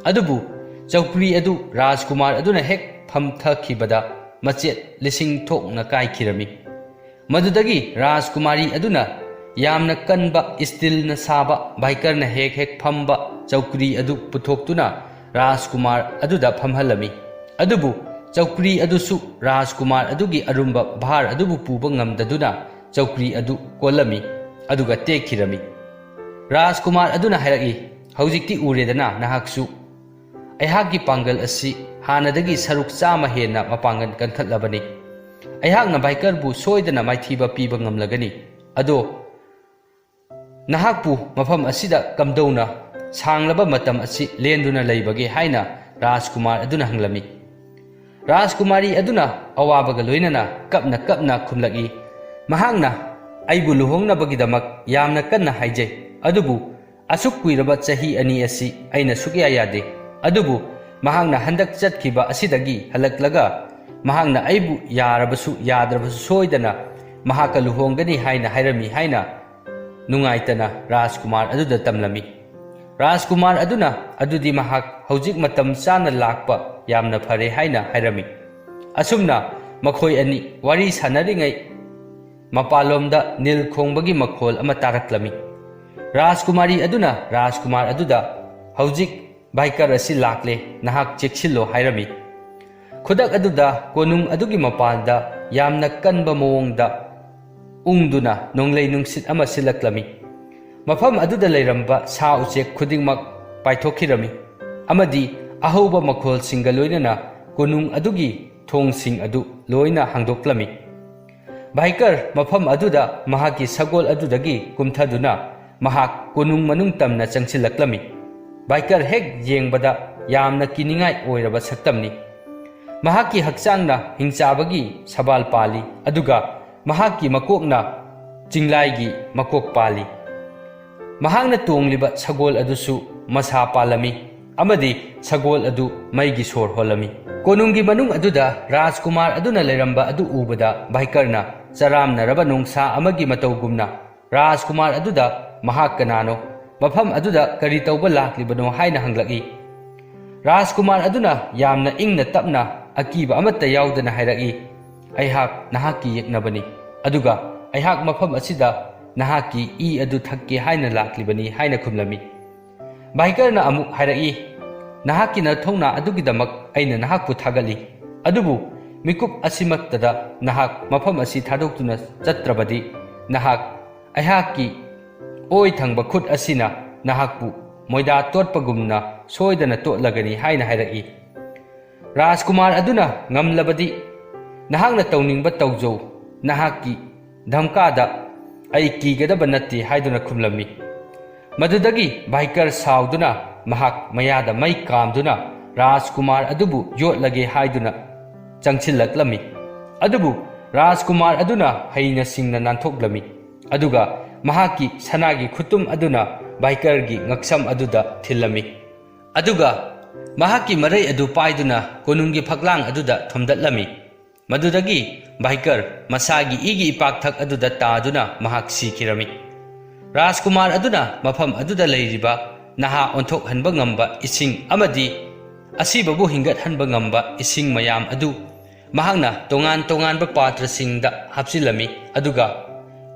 ꯑꯗꯨꯕꯨ ꯆꯧꯀ꯭ꯔꯤ ꯑꯗꯨ ꯔꯥꯖꯀꯨꯃꯥꯔ ꯑꯗꯨꯅ ꯍꯦꯛ ꯐꯝꯊꯈꯤꯕꯗ ꯃꯆꯦꯠ ꯂꯤꯁꯤꯡ ꯊꯣꯛꯅ ꯀꯥꯏꯈꯤꯔꯝꯃꯤ꯫ ꯃꯗꯨꯗꯒꯤ ꯔꯥꯖꯀꯨꯃꯥꯔꯤ ꯑꯗꯨꯅ ꯌꯥꯝꯅ ꯀꯟꯕ ꯏꯁꯇꯤꯜꯅ ꯁꯥꯕ ꯚꯥꯏꯀꯔꯅ ꯍꯦꯛ ꯍꯦꯛ ꯐꯝꯕ ꯆꯧꯀ꯭ꯔꯤ ꯑꯗꯨ ꯄꯨꯊꯣꯛꯇꯨꯅ ꯔꯥꯖꯀꯨꯃꯥꯔ ꯑꯗꯨꯗ ꯐꯝꯍꯜꯂꯝꯃꯤ꯫ ꯑꯗꯨꯕꯨ ꯆꯧꯀ꯭ꯔꯤ ꯑꯗꯨꯁꯨ ꯔꯥꯖꯀꯨꯃꯥꯔ ꯑꯗꯨꯒꯤ ꯑꯔꯨꯝꯕ ꯚꯥꯔ ꯑꯗꯨꯕꯨ ꯄꯨꯕ ꯉꯝꯗꯗꯨꯅ ꯆꯧꯀ꯭ꯔꯤ ꯑꯗꯨ ꯀꯣꯜꯂꯝꯃꯤ, ꯑꯗꯨꯒ ꯇꯦꯛꯈꯤꯔꯝꯃꯤ꯫ ꯔꯥꯖꯀꯨꯃꯥꯔ ꯑꯗꯨꯅ ꯍꯥꯏꯔꯛꯏ, "ꯍꯧꯖꯤꯛꯇꯤ ꯎꯔꯦꯗꯅ ꯅꯍꯥꯛꯁꯨ, ꯑꯩꯍꯥꯛꯀꯤ ꯄꯥꯡꯒꯜ ꯑꯁꯤ ꯍꯥꯟꯅꯗꯒꯤ ꯁꯔꯨꯛ ꯆꯥꯝꯃ ꯍꯦꯟꯅ ꯃꯄꯥꯡꯒꯜ ꯀꯟꯈꯠꯂꯕꯅꯤ꯫ ꯑꯩꯍꯥꯛꯅ ꯕꯥꯏꯀꯔꯕꯨ ꯁꯣꯏꯗꯅ ꯃꯥꯏꯊꯤꯕ ꯄꯤꯕ ꯉꯝꯂꯒꯅꯤ꯫ ꯑꯗꯣ ꯅꯍꯥꯛꯄꯨ ꯃꯐꯝ ꯑꯁꯤꯗ ꯀꯝꯗꯧꯅ ꯁꯥꯡꯂꯕ ꯃꯇꯝ ꯑꯁꯤ ꯂꯦꯟꯗꯨꯅ ꯂꯩꯕꯒꯦ ꯍꯥꯏꯅ ꯔꯥꯖꯀꯨꯃꯥꯔ ꯑꯗꯨꯅ ꯍꯪꯂꯝꯃꯤ꯫ ꯔꯥꯖꯀꯨꯃꯥꯔꯤ ꯑꯗꯨꯅ ꯑꯋꯥꯕꯒ ꯂꯣꯏꯅꯅ ꯀꯞꯅ ꯀꯞꯅ ꯈꯨꯝꯂꯛꯏ, ꯃꯍꯥꯛꯅ ꯑꯩꯕꯨ ꯂꯨꯍꯣꯡꯅꯕꯒꯤꯗꯃꯛ ꯌꯥꯝꯅ ꯀꯟꯅ ꯍꯥꯏꯖꯩ, ꯑꯗꯨꯕꯨ ꯑꯁꯨꯛ ꯀꯨꯏꯔꯕ ꯆꯍꯤ ꯑꯅꯤ ꯑꯁꯤ ꯑꯩꯅ ꯁꯨꯛꯌꯥ ꯌꯥꯗꯦ꯫ ꯑꯗꯨꯕꯨ ꯃꯍꯥꯛꯅ ꯍꯟꯗꯛ ꯆꯠꯈꯤꯕ ꯑꯁꯤꯗꯒꯤ ꯍꯜꯂꯛꯂꯒ ꯃꯍꯥꯛꯅ ꯑꯩꯕꯨ ꯌꯥꯔꯕꯁꯨ ꯌꯥꯗ꯭ꯔꯕꯁꯨ ꯁꯣꯏꯗꯅ ꯃꯍꯥꯛꯀ ꯂꯨꯍꯣꯡꯒꯅꯤ ꯍꯥꯏꯅ ꯍꯥꯏꯔꯝꯃꯤ ꯍꯥꯏꯅ ꯅꯨꯡꯉꯥꯏꯇꯅ ꯔꯥꯖꯀꯨꯃꯥꯔ ꯑꯗꯨꯗ ꯇꯝꯂꯝꯃꯤ꯫ ꯔꯥꯖꯀꯨꯃꯥꯔ ꯑꯗꯨꯅ ꯑꯗꯨꯗꯤ ꯃꯍꯥꯛ ꯍꯧꯖꯤꯛ ꯃꯇꯝ ꯆꯥꯅ ꯂꯥꯛꯄ ꯌꯥꯝꯅ ꯐꯔꯦ ꯍꯥꯏꯅ ꯍꯥꯏꯔꯝꯃꯤ꯫ ꯑꯁꯨꯝꯅ ꯃꯈꯣꯏ ꯑꯅꯤ ꯋꯥꯔꯤ ꯁꯥꯟꯅꯔꯤꯉꯩ ꯃꯄꯥꯟꯂꯣꯝꯗ ꯅꯤꯜ ꯈꯣꯡꯕꯒꯤ ꯃꯈꯣꯜ ꯑꯃ ꯇꯥꯔꯛꯂꯝꯃꯤ꯫ ꯔꯥꯖꯀꯨꯃꯥꯔꯤ ꯑꯗꯨꯅ ꯔꯥꯖꯀꯨꯃꯥꯔ ꯑꯗꯨꯗ, "ꯍꯧꯖꯤꯛ ꯕꯥꯏꯀꯔ ꯑꯁꯤ ꯂꯥꯛꯂꯦ, ꯅꯍꯥꯛ ꯆꯦꯛꯁꯤꯜꯂꯣ" ꯍꯥꯏꯔꯝꯃꯤ꯫ ꯈꯨꯗꯛ ꯑꯗꯨꯗ ꯀꯣꯅꯨꯡ ꯑꯗꯨꯒꯤ ꯃꯄꯥꯟꯗ ꯌꯥꯝꯅ ꯀꯟꯕ ꯃꯑꯣꯡꯗ ꯎꯪꯗꯨꯅ ꯅꯣꯡꯂꯩ ꯅꯨꯡꯁꯤꯠ ꯑꯃ ꯁꯤꯜꯂꯛꯂꯝꯃꯤ꯫ ꯃꯐꯝ ꯑꯗꯨꯗ ꯂꯩꯔꯝꯕ ꯁꯥ ꯎꯆꯦꯛ ꯈꯨꯗꯤꯡꯃꯛ ꯄꯥꯏꯊꯣꯛꯈꯤꯔꯝꯃꯤ ꯑꯃꯗꯤ ꯑꯍꯧꯕ ꯃꯈꯣꯜꯁꯤꯡꯒ ꯂꯣꯏꯅꯅ ꯀꯣꯅꯨꯡ ꯑꯗꯨꯒꯤ ꯊꯣꯡꯁꯤꯡ ꯑꯗꯨ ꯂꯣꯏꯅ ꯍꯥꯡꯗꯣꯛꯂꯝꯃꯤ꯫ ꯚꯥꯏꯀꯔ ꯃꯐꯝ ꯑꯗꯨꯗ ꯃꯍꯥꯛꯀꯤ ꯁꯒꯣꯜ ꯑꯗꯨꯗꯒꯤ ꯀꯨꯝꯊꯗꯨꯅ ꯃꯍꯥꯛ ꯀꯣꯅꯨꯡ ꯃꯅꯨꯡ ꯇꯝꯅ ꯆꯪꯁꯤꯜꯂꯛꯂꯝꯃꯤ꯫ ꯚꯥꯏꯀꯔ ꯍꯦꯛ ꯌꯦꯡꯕꯗ ꯌꯥꯝꯅ ꯀꯤꯅꯤꯡꯉꯥꯏ ꯑꯣꯏꯔꯕ ꯁꯛꯇꯝꯅꯤ꯫ ꯃꯍꯥꯛꯀꯤ ꯍꯛꯆꯥꯡꯅ ꯍꯤꯡꯆꯥꯕꯒꯤ ꯁꯕꯥꯜ ꯄꯥꯜꯂꯤ, ꯑꯗꯨꯒ ꯃꯍꯥꯛꯀꯤ ꯃꯀꯣꯛꯅ ꯆꯤꯡꯂꯥꯏꯒꯤ ꯃꯀꯣꯛ ꯄꯥꯜꯂꯤ꯫ ꯃꯍꯥꯛꯅ ꯇꯣꯡꯂꯤꯕ ꯁꯒꯣꯜ ꯑꯗꯨꯁꯨ ꯃꯁꯥ ꯄꯥꯜꯂꯝꯃꯤ ꯑꯃꯗꯤ ꯁꯒꯣꯜ ꯑꯗꯨ ꯃꯩꯒꯤ ꯁꯣꯔ ꯍꯣꯜꯂꯝꯃꯤ꯫ ꯀꯣꯅꯨꯡꯒꯤ ꯃꯅꯨꯡ ꯑꯗꯨꯗ ꯔꯥꯖꯀꯨꯃꯥꯔ ꯑꯗꯨꯅ ꯂꯩꯔꯝꯕ ꯑꯗꯨ ꯎꯕꯗ ꯚꯥꯏꯀꯔꯅ ꯆꯔꯥꯝꯅꯔꯕ ꯅꯣꯡꯁꯥ ꯑꯃꯒꯤ ꯃꯇꯧꯒꯨꯝꯅ ꯔꯥꯖꯀꯨꯃꯥꯔ ꯑꯗꯨꯗ ꯃꯍꯥꯛ ꯀꯅꯥꯅꯣ, ꯃꯐꯝ ꯑꯗꯨꯗ ꯀꯔꯤ ꯇꯧꯕ ꯂꯥꯛꯂꯤꯕꯅꯣ ꯍꯥꯏꯅ ꯍꯪꯂꯛꯏ꯫ ꯔꯥꯖꯀꯨꯃꯥꯔ ꯑꯗꯨꯅ ꯌꯥꯝꯅ ꯏꯪꯅ ꯇꯞꯅ, ꯑꯀꯤꯕ ꯑꯃꯠꯇ ꯌꯥꯎꯗꯅ ꯍꯥꯏꯔꯛꯏ, "ꯑꯩꯍꯥꯛ ꯅꯍꯥꯛꯀꯤ ꯌꯦꯛꯅꯕꯅꯤ, ꯑꯗꯨꯒ ꯑꯩꯍꯥꯛ ꯃꯐꯝ ꯑꯁꯤꯗ ꯅꯍꯥꯛꯀꯤ ꯏ ꯑꯗꯨ ꯊꯛꯀꯦ ꯍꯥꯏꯅ ꯂꯥꯛꯂꯤꯕꯅꯤ" ꯍꯥꯏꯅ ꯈꯨꯝꯂꯝꯃꯤ꯫ ꯚꯥꯏꯀꯔꯅ ꯑꯃꯨꯛ ꯍꯥꯏꯔꯛꯏ, "ꯅꯍꯥꯛꯀꯤ ꯅꯊꯧꯅꯥ ꯑꯗꯨꯒꯤꯗꯃꯛ ꯑꯩꯅ ꯅꯍꯥꯛꯄꯨ ꯊꯥꯒꯠꯂꯤ, ꯑꯗꯨꯕꯨ ꯃꯤꯀꯨꯞ ꯑꯁꯤꯃꯛꯇꯗ ꯅꯍꯥꯛ ꯃꯐꯝ ꯑꯁꯤ ꯊꯥꯗꯣꯛꯇꯨꯅ ꯆꯠꯇ꯭ꯔꯕꯗꯤ, ꯅꯍꯥꯛ ꯑꯩꯍꯥꯛꯀꯤ ꯑꯣꯏ ꯊꯪꯕ ꯈꯨꯠ ꯑꯁꯤꯅ ꯅꯍꯥꯛꯄꯨ ꯃꯣꯏꯗꯥ ꯇꯣꯠꯄꯒꯨꯝꯅ ꯁꯣꯏꯗꯅ ꯇꯣꯠꯂꯒꯅꯤ" ꯍꯥꯏꯅ ꯍꯥꯏꯔꯛꯏ꯫ ꯔꯥꯖꯀꯨꯃꯥꯔ ꯑꯗꯨꯅ ꯉꯝꯂꯕꯗꯤ ꯅꯍꯥꯛꯅ ꯇꯧꯅꯤꯡꯕ ꯇꯧꯖꯧ, ꯅꯍꯥꯛꯀꯤ ꯙꯝꯀꯥꯗ ꯑꯩ ꯀꯤꯒꯗꯕ ꯅꯠꯇꯦ ꯍꯥꯏꯗꯨꯅ ꯈꯨꯝꯂꯝꯃꯤ꯫ ꯃꯗꯨꯗꯒꯤ ꯚꯥꯏꯀꯔ ꯁꯥꯎꯗꯨꯅ ꯃꯍꯥꯛ ꯃꯌꯥꯗ ꯃꯩ ꯀꯥꯝꯗꯨꯅ ꯔꯥꯖꯀꯨꯃꯥꯔ ꯑꯗꯨꯕꯨ ꯌꯣꯠꯂꯒꯦ ꯍꯥꯏꯗꯨꯅ ꯆꯪꯁꯤꯜꯂꯛꯂꯝꯃꯤ꯫ ꯑꯗꯨꯕꯨ ꯔꯥꯖꯀꯨꯃꯥꯔ ꯑꯗꯨꯅ ꯍꯩꯅ ꯁꯤꯡꯅ ꯅꯥꯟꯊꯣꯛꯂꯝꯃꯤ꯫ ꯑꯗꯨꯒ ꯃꯍꯥꯛꯀꯤ ꯁꯅꯥꯒꯤ ꯈꯨꯇꯨꯝ ꯑꯗꯨꯅ ꯚꯥꯏꯀꯔꯒꯤ ꯉꯛꯁꯝ ꯑꯗꯨꯗ ꯊꯤꯜꯂꯝꯃꯤ꯫ ꯑꯗꯨꯒ ꯃꯍꯥꯛꯀꯤ ꯃꯔꯩ ꯑꯗꯨ ꯄꯥꯏꯗꯨꯅ ꯀꯣꯅꯨꯡꯒꯤ ꯐꯛꯂꯥꯡ ꯑꯗꯨꯗ ꯊꯣꯝꯗꯠꯂꯝꯃꯤ꯫ ꯃꯗꯨꯗꯒꯤ ꯚꯥꯏꯀꯔ ꯃꯁꯥꯒꯤ ꯏꯒꯤ ꯏꯄꯥꯛꯊꯛ ꯑꯗꯨꯗ ꯇꯥꯗꯨꯅ ꯃꯍꯥꯛ ꯁꯤꯈꯤꯔꯝꯃꯤ꯫ ꯔꯥꯖꯀꯨꯃꯥꯔ ꯑꯗꯨꯅ ꯃꯐꯝ ꯑꯗꯨꯗ ꯂꯩꯔꯤꯕ ꯅꯍꯥ ꯑꯣꯟꯊꯣꯛꯍꯟꯕ ꯉꯝꯕ ꯏꯁꯤꯡ ꯑꯃꯗꯤ ꯑꯁꯤꯕꯕꯨ ꯍꯤꯡꯒꯠꯍꯟꯕ ꯉꯝꯕ ꯏꯁꯤꯡ ꯃꯌꯥꯝ ꯑꯗꯨ ꯃꯍꯥꯛꯅ ꯇꯣꯉꯥꯟ ꯇꯣꯉꯥꯟꯕ ꯄꯥꯇ꯭ꯔꯁꯤꯡꯗ ꯍꯥꯞꯆꯤꯜꯂꯝꯃꯤ꯫ ꯑꯗꯨꯒ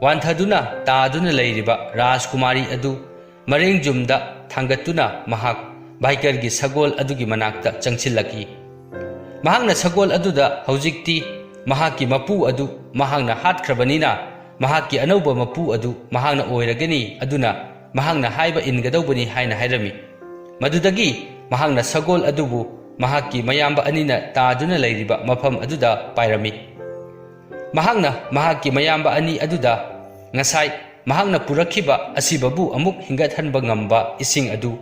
ꯋꯥꯟꯊꯗꯨꯅ ꯇꯥꯗꯨꯅ ꯂꯩꯔꯤꯕ ꯔꯥꯖꯀꯨꯃꯥꯔꯤ ꯑꯗꯨ ꯃꯔꯦꯡꯖꯨꯝꯗ ꯊꯥꯡꯒꯠꯇꯨꯅ ꯃꯍꯥꯛ ꯚꯥꯏꯀꯔꯒꯤ ꯁꯒꯣꯜ ꯑꯗꯨꯒꯤ ꯃꯅꯥꯛꯇ ꯆꯪꯁꯤꯜꯂꯛꯏ꯫ ꯃꯍꯥꯛꯅ ꯁꯒꯣꯜ ꯑꯗꯨꯗ ꯍꯧꯖꯤꯛꯇꯤ ꯃꯍꯥꯛꯀꯤ ꯃꯄꯨ ꯑꯗꯨ ꯃꯍꯥꯛꯅ ꯍꯥꯠꯈ꯭ꯔꯕꯅꯤꯅ, ꯃꯍꯥꯛꯀꯤ ꯑꯅꯧꯕ ꯃꯄꯨ ꯑꯗꯨ ꯃꯍꯥꯛꯅ ꯑꯣꯏꯔꯒꯅꯤ, ꯑꯗꯨꯅ ꯃꯍꯥꯛꯅ ꯍꯥꯏꯕ ꯏꯟꯒꯗꯧꯕꯅꯤ ꯍꯥꯏꯅ ꯍꯥꯏꯔꯝꯃꯤ꯫ ꯃꯗꯨꯗꯒꯤ ꯃꯍꯥꯛꯅ ꯁꯒꯣꯜ ꯑꯗꯨꯕꯨ ꯃꯍꯥꯛꯀꯤ ꯃꯌꯥꯝꯕ ꯑꯅꯤꯅ ꯇꯥꯗꯨꯅ ꯂꯩꯔꯤꯕ ꯃꯐꯝ ꯑꯗꯨꯗ ꯄꯥꯏꯔꯝꯃꯤ꯫ ꯃꯍꯥꯛꯅ ꯃꯍꯥꯛꯀꯤ ꯃꯌꯥꯝꯕ ꯑꯅꯤ ꯑꯗꯨꯗ ꯉꯁꯥꯏ ꯃꯍꯥꯛꯅ ꯄꯨꯔꯛꯈꯤꯕ ꯑꯁꯤꯕꯕꯨ ꯑꯃꯨꯛ ꯍꯤꯡꯒꯠꯍꯟꯕ ꯉꯝꯕ ꯏꯁꯤꯡ ꯑꯗꯨ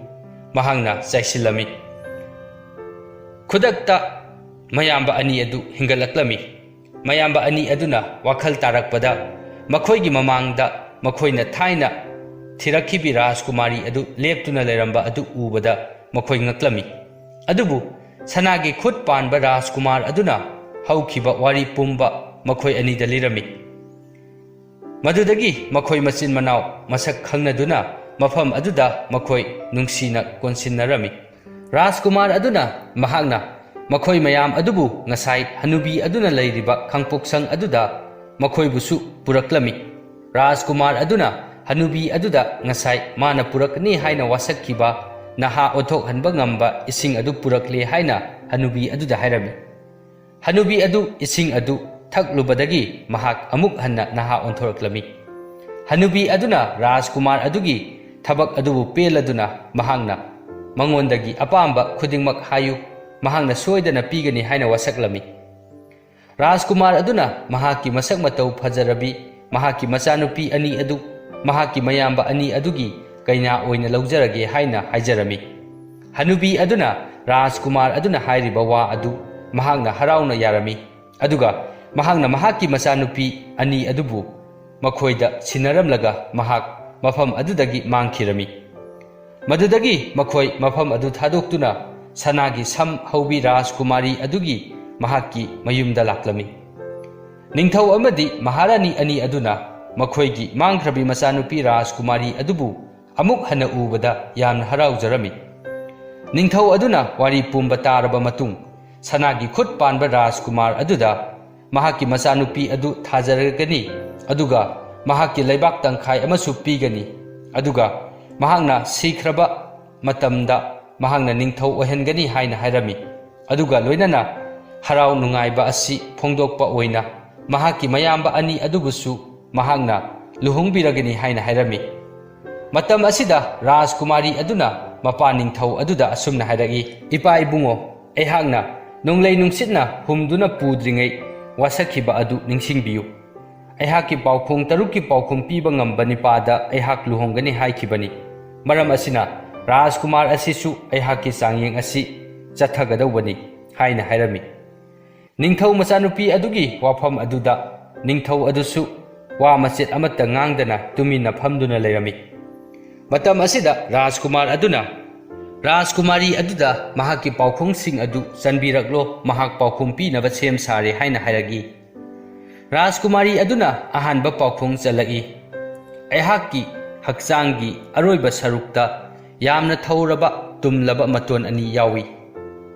ꯃꯍꯥꯛꯅ ꯆꯥꯏꯁꯤꯜꯂꯝꯃꯤ꯫ ꯈꯨꯗꯛꯇ ꯃꯌꯥꯝꯕ ꯑꯅꯤ ꯑꯗꯨ ꯍꯤꯡꯒꯠꯂꯛꯂꯝꯃꯤ꯫ ꯃꯌꯥꯝꯕ ꯑꯅꯤ ꯑꯗꯨꯅ ꯋꯥꯈꯜ ꯇꯥꯔꯛꯄꯗ, ꯃꯈꯣꯏꯒꯤ ꯃꯃꯥꯡꯗ ꯃꯈꯣꯏꯅ ꯊꯥꯏꯅ ꯊꯤꯔꯛꯈꯤꯕꯤ ꯔꯥꯖꯀꯨꯃꯥꯔꯤ ꯑꯗꯨ ꯂꯦꯞꯇꯨꯅ ꯂꯩꯔꯝꯕ ꯑꯗꯨ ꯎꯕꯗ ꯃꯈꯣꯏ ꯉꯛꯂꯝꯃꯤ꯫ ꯑꯗꯨꯕꯨ ꯁꯅꯥꯒꯤ ꯈꯨꯠ ꯄꯥꯟꯕ ꯔꯥꯖꯀꯨꯃꯥꯔ ꯑꯗꯨꯅ ꯍꯧꯈꯤꯕ ꯋꯥꯔꯤ ꯄꯨꯝꯕ ꯃꯈꯣꯏ ꯑꯅꯤꯗ ꯂꯤꯔꯝꯃꯤ꯫ ꯃꯗꯨꯗꯒꯤ ꯃꯈꯣꯏ ꯃꯆꯤꯟ ꯃꯅꯥꯎ ꯃꯁꯛ ꯈꯪꯅꯗꯨꯅ ꯃꯐꯝ ꯑꯗꯨꯗ ꯃꯈꯣꯏ ꯅꯨꯡꯁꯤꯅ ꯀꯣꯟꯁꯤꯟꯅꯔꯝꯃꯤ꯫ ꯔꯥꯖꯀꯨꯃꯥꯔ ꯑꯗꯨꯅ ꯃꯍꯥꯛꯅ ꯃꯈꯣꯏ ꯃꯌꯥꯝ ꯑꯗꯨꯕꯨ ꯉꯁꯥꯏ ꯍꯅꯨꯕꯤ ꯑꯗꯨꯅ ꯂꯩꯔꯤꯕ ꯈꯥꯡꯄꯣꯛꯁꯪ ꯑꯗꯨꯗ ꯃꯈꯣꯏꯕꯨꯁꯨ ꯄꯨꯔꯛꯂꯝꯃꯤ꯫ ꯔꯥꯖꯀꯨꯃꯥꯔ ꯑꯗꯨꯅ ꯍꯅꯨꯕꯤ ꯑꯗꯨꯗ ꯉꯁꯥꯏ ꯃꯥꯅ ꯄꯨꯔꯛꯀꯅꯤ ꯍꯥꯏꯅ ꯋꯥꯁꯛꯈꯤꯕ ꯅꯍꯥ ꯑꯣꯟꯊꯣꯛꯍꯟꯕ ꯉꯝꯕ ꯏꯁꯤꯡ ꯑꯗꯨ ꯄꯨꯔꯛꯂꯦ ꯍꯥꯏꯅ ꯍꯅꯨꯕꯤ ꯑꯗꯨꯗ ꯍꯥꯏꯔꯝꯃꯤ꯫ ꯍꯅꯨꯕꯤ ꯑꯗꯨ ꯏꯁꯤꯡ ꯑꯗꯨ ꯊꯛꯂꯨꯕꯗꯒꯤ ꯃꯍꯥꯛ ꯑꯃꯨꯛ ꯍꯟꯅ ꯅꯍꯥ ꯑꯣꯟꯊꯣꯔꯛꯂꯝꯃꯤ꯫ ꯍꯅꯨꯕꯤ ꯑꯗꯨꯅ ꯔꯥꯖꯀꯨꯃꯥꯔ ꯑꯗꯨꯒꯤ ꯊꯕꯛ ꯑꯗꯨꯕꯨ ꯄꯦꯜꯂꯗꯨꯅ ꯃꯍꯥꯛꯅ ꯃꯉꯣꯟꯗꯒꯤ ꯑꯄꯥꯝꯕ ꯈꯨꯗꯤꯡꯃꯛ ꯍꯥꯏꯌꯨ, ꯃꯍꯥꯛꯅ ꯁꯣꯏꯗꯅ ꯄꯤꯒꯅꯤ" ꯍꯥꯏꯅ ꯋꯥꯁꯛꯂꯝꯃꯤ꯫ ꯔꯥꯖꯀꯨꯃꯥꯔ ꯑꯗꯨꯅ ꯃꯍꯥꯛꯀꯤ ꯃꯁꯛ ꯃꯇꯧ ꯐꯖꯔꯕꯤ ꯃꯍꯥꯛꯀꯤ ꯃꯆꯥꯅꯨꯄꯤ ꯑꯅꯤ ꯑꯗꯨ ꯃꯍꯥꯛꯀꯤ ꯃꯌꯥꯝꯕ ꯑꯅꯤ ꯑꯗꯨꯒꯤ ꯀꯩꯅꯥ ꯑꯣꯏꯅ ꯂꯧꯖꯔꯒꯦ ꯍꯥꯏꯅ ꯍꯥꯏꯖꯔꯝꯃꯤ꯫ ꯍꯅꯨꯕꯤ ꯑꯗꯨꯅ ꯔꯥꯖꯀꯨꯃꯥꯔ ꯑꯗꯨꯅ ꯍꯥꯏꯔꯤꯕ ꯋꯥ ꯑꯗꯨ ꯃꯍꯥꯛꯅ ꯍꯔꯥꯎꯅ ꯌꯥꯔꯝꯃꯤ, ꯑꯗꯨꯒ ꯃꯍꯥꯛꯅ ꯃꯍꯥꯛꯀꯤ ꯃꯆꯥꯅꯨꯄꯤ ꯑꯅꯤ ꯑꯗꯨꯕꯨ ꯃꯈꯣꯏꯗ ꯁꯤꯟꯅꯔꯝꯂꯒ ꯃꯍꯥꯛ ꯃꯐꯝ ꯑꯗꯨꯗꯒꯤ ꯃꯥꯡꯈꯤꯔꯝꯃꯤ꯫ ꯃꯗꯨꯗꯒꯤ ꯃꯈꯣꯏ ꯃꯐꯝ ꯑꯗꯨ ꯊꯥꯗꯣꯛꯇꯨꯅ ꯁꯅꯥꯒꯤ ꯁꯝ ꯍꯧꯕꯤ ꯔꯥꯖꯀꯨꯃꯥꯔꯤ ꯑꯗꯨꯒꯤ ꯃꯍꯥꯛꯀꯤ ꯃꯌꯨꯝꯗ ꯂꯥꯛꯂꯝꯃꯤ꯫ ꯅꯤꯡꯊꯧ ꯑꯃꯗꯤ ꯃꯍꯥꯔꯥꯅꯤ ꯑꯅꯤ ꯑꯗꯨꯅ ꯃꯈꯣꯏꯒꯤ ꯃꯥꯡꯈ꯭ꯔꯕꯤ ꯃꯆꯥꯅꯨꯄꯤ ꯔꯥꯖꯀꯨꯃꯥꯔꯤ ꯑꯗꯨꯕꯨ ꯑꯃꯨꯛ ꯍꯟꯅ ꯎꯕꯗ ꯌꯥꯝꯅ ꯍꯔꯥꯎꯖꯔꯝꯃꯤ꯫ ꯅꯤꯡꯊꯧ ꯑꯗꯨꯅ ꯋꯥꯔꯤ ꯄꯨꯝꯕ ꯇꯥꯔꯕ ꯃꯇꯨꯡ, ꯁꯅꯥꯒꯤ ꯈꯨꯠ ꯄꯥꯟꯕ ꯔꯥꯖꯀꯨꯃꯥꯔ ꯑꯗꯨꯗ ꯃꯍꯥꯛꯀꯤ ꯃꯆꯥꯅꯨꯄꯤ ꯑꯗꯨ ꯊꯥꯖꯔꯒꯅꯤ, ꯑꯗꯨꯒ ꯃꯍꯥꯛꯀꯤ ꯂꯩꯕꯥꯛ ꯇꯪꯈꯥꯏ ꯑꯃꯁꯨ ꯄꯤꯒꯅꯤ, ꯑꯗꯨꯒ ꯃꯍꯥꯛꯅ ꯁꯤꯈ꯭ꯔꯕ ꯃꯇꯝꯗ ꯃꯍꯥꯛꯅ ꯅꯤꯡꯊꯧ ꯑꯣꯏꯍꯟꯒꯅꯤ ꯍꯥꯏꯅ ꯍꯥꯏꯔꯝꯃꯤ꯫ ꯑꯗꯨꯒ ꯂꯣꯏꯅꯅ ꯍꯔꯥꯎ ꯅꯨꯡꯉꯥꯏꯕ ꯑꯁꯤ ꯐꯣꯡꯗꯣꯛꯄ ꯑꯣꯏꯅ ꯃꯍꯥꯛꯀꯤ ꯃꯌꯥꯝꯕ ꯑꯅꯤ ꯑꯗꯨꯕꯨꯁꯨ ꯃꯍꯥꯛꯅ ꯂꯨꯍꯣꯡꯕꯤꯔꯒꯅꯤ ꯍꯥꯏꯅ ꯍꯥꯏꯔꯝꯃꯤ꯫ ꯃꯇꯝ ꯑꯁꯤꯗ ꯔꯥꯖꯀꯨꯃꯥꯔꯤ ꯑꯗꯨꯅ ꯃꯄꯥ ꯅꯤꯡꯊꯧ ꯑꯗꯨꯗ ꯑꯁꯨꯝꯅ ꯍꯥꯏꯔꯛꯏ, "ꯏꯄꯥ ꯏꯕꯨꯡꯉꯣ, ꯑꯩꯍꯥꯛꯅ ꯅꯣꯡꯂꯩ ꯅꯨꯡꯁꯤꯠꯅ ꯍꯨꯝꯗꯨꯅ ꯄꯨꯗ꯭ꯔꯤꯉꯩ ꯋꯥꯁꯛꯈꯤꯕ ꯑꯗꯨ ꯅꯤꯡꯁꯤꯡꯕꯤꯌꯨ꯫ ꯑꯩꯍꯥꯛꯀꯤ ꯄꯥꯎꯈꯣꯡ ꯇꯔꯨꯛꯀꯤ ꯄꯥꯎꯈꯨꯝ ꯄꯤꯕ ꯉꯝꯕ ꯅꯤꯄꯥꯗ ꯑꯩꯍꯥꯛ ꯂꯨꯍꯣꯡꯒꯅꯤ ꯍꯥꯏꯈꯤꯕꯅꯤ꯫ ꯃꯔꯝ ꯑꯁꯤꯅ ꯔꯥꯖꯀꯨꯃꯥꯔ ꯑꯁꯤꯁꯨ ꯑꯩꯍꯥꯛꯀꯤ ꯆꯥꯡꯌꯦꯡ ꯑꯁꯤ ꯆꯠꯊꯒꯗꯧꯕꯅꯤ" ꯍꯥꯏꯅ ꯍꯥꯏꯔꯝꯃꯤ꯫ ꯅꯤꯡꯊꯧ ꯃꯆꯥꯅꯨꯄꯤ ꯑꯗꯨꯒꯤ ꯋꯥꯐꯝ ꯑꯗꯨꯗ ꯅꯤꯡꯊꯧ ꯑꯗꯨꯁꯨ ꯋꯥ ꯃꯆꯦꯠ ꯑꯃꯠꯇ ꯉꯥꯡꯗꯅ ꯇꯨꯃꯤꯟꯅ ꯐꯝꯗꯨꯅ ꯂꯩꯔꯝꯃꯤ꯫ ꯃꯇꯝ ꯑꯁꯤꯗ ꯔꯥꯖꯀꯨꯃꯥꯔ ꯑꯗꯨꯅ ꯔꯥꯖꯀꯨꯃꯥꯔꯤ ꯑꯗꯨꯗ ꯃꯍꯥꯛꯀꯤ ꯄꯥꯎꯈꯣꯡꯁꯤꯡ ꯑꯗꯨ ꯆꯟꯕꯤꯔꯛꯂꯣ, ꯃꯍꯥꯛ ꯄꯥꯎꯈꯨꯝ ꯄꯤꯅꯕ ꯁꯦꯝ ꯁꯥꯔꯦ ꯍꯥꯏꯅ ꯍꯥꯏꯔꯛꯏ꯫ ꯔꯥꯖꯀꯨꯃꯥꯔꯤ ꯑꯗꯨꯅ ꯑꯍꯥꯟꯕ ꯄꯥꯎꯈꯣꯡ ꯆꯜꯂꯛꯏ, "ꯑꯩꯍꯥꯛꯀꯤ ꯍꯛꯆꯥꯡꯒꯤ ꯑꯔꯣꯏꯕ ꯁꯔꯨꯛꯇ ꯌꯥꯝꯅ ꯊꯧꯔꯕ ꯇꯨꯝꯂꯕ ꯃꯇꯣꯟ ꯑꯅꯤ ꯌꯥꯎꯏ꯫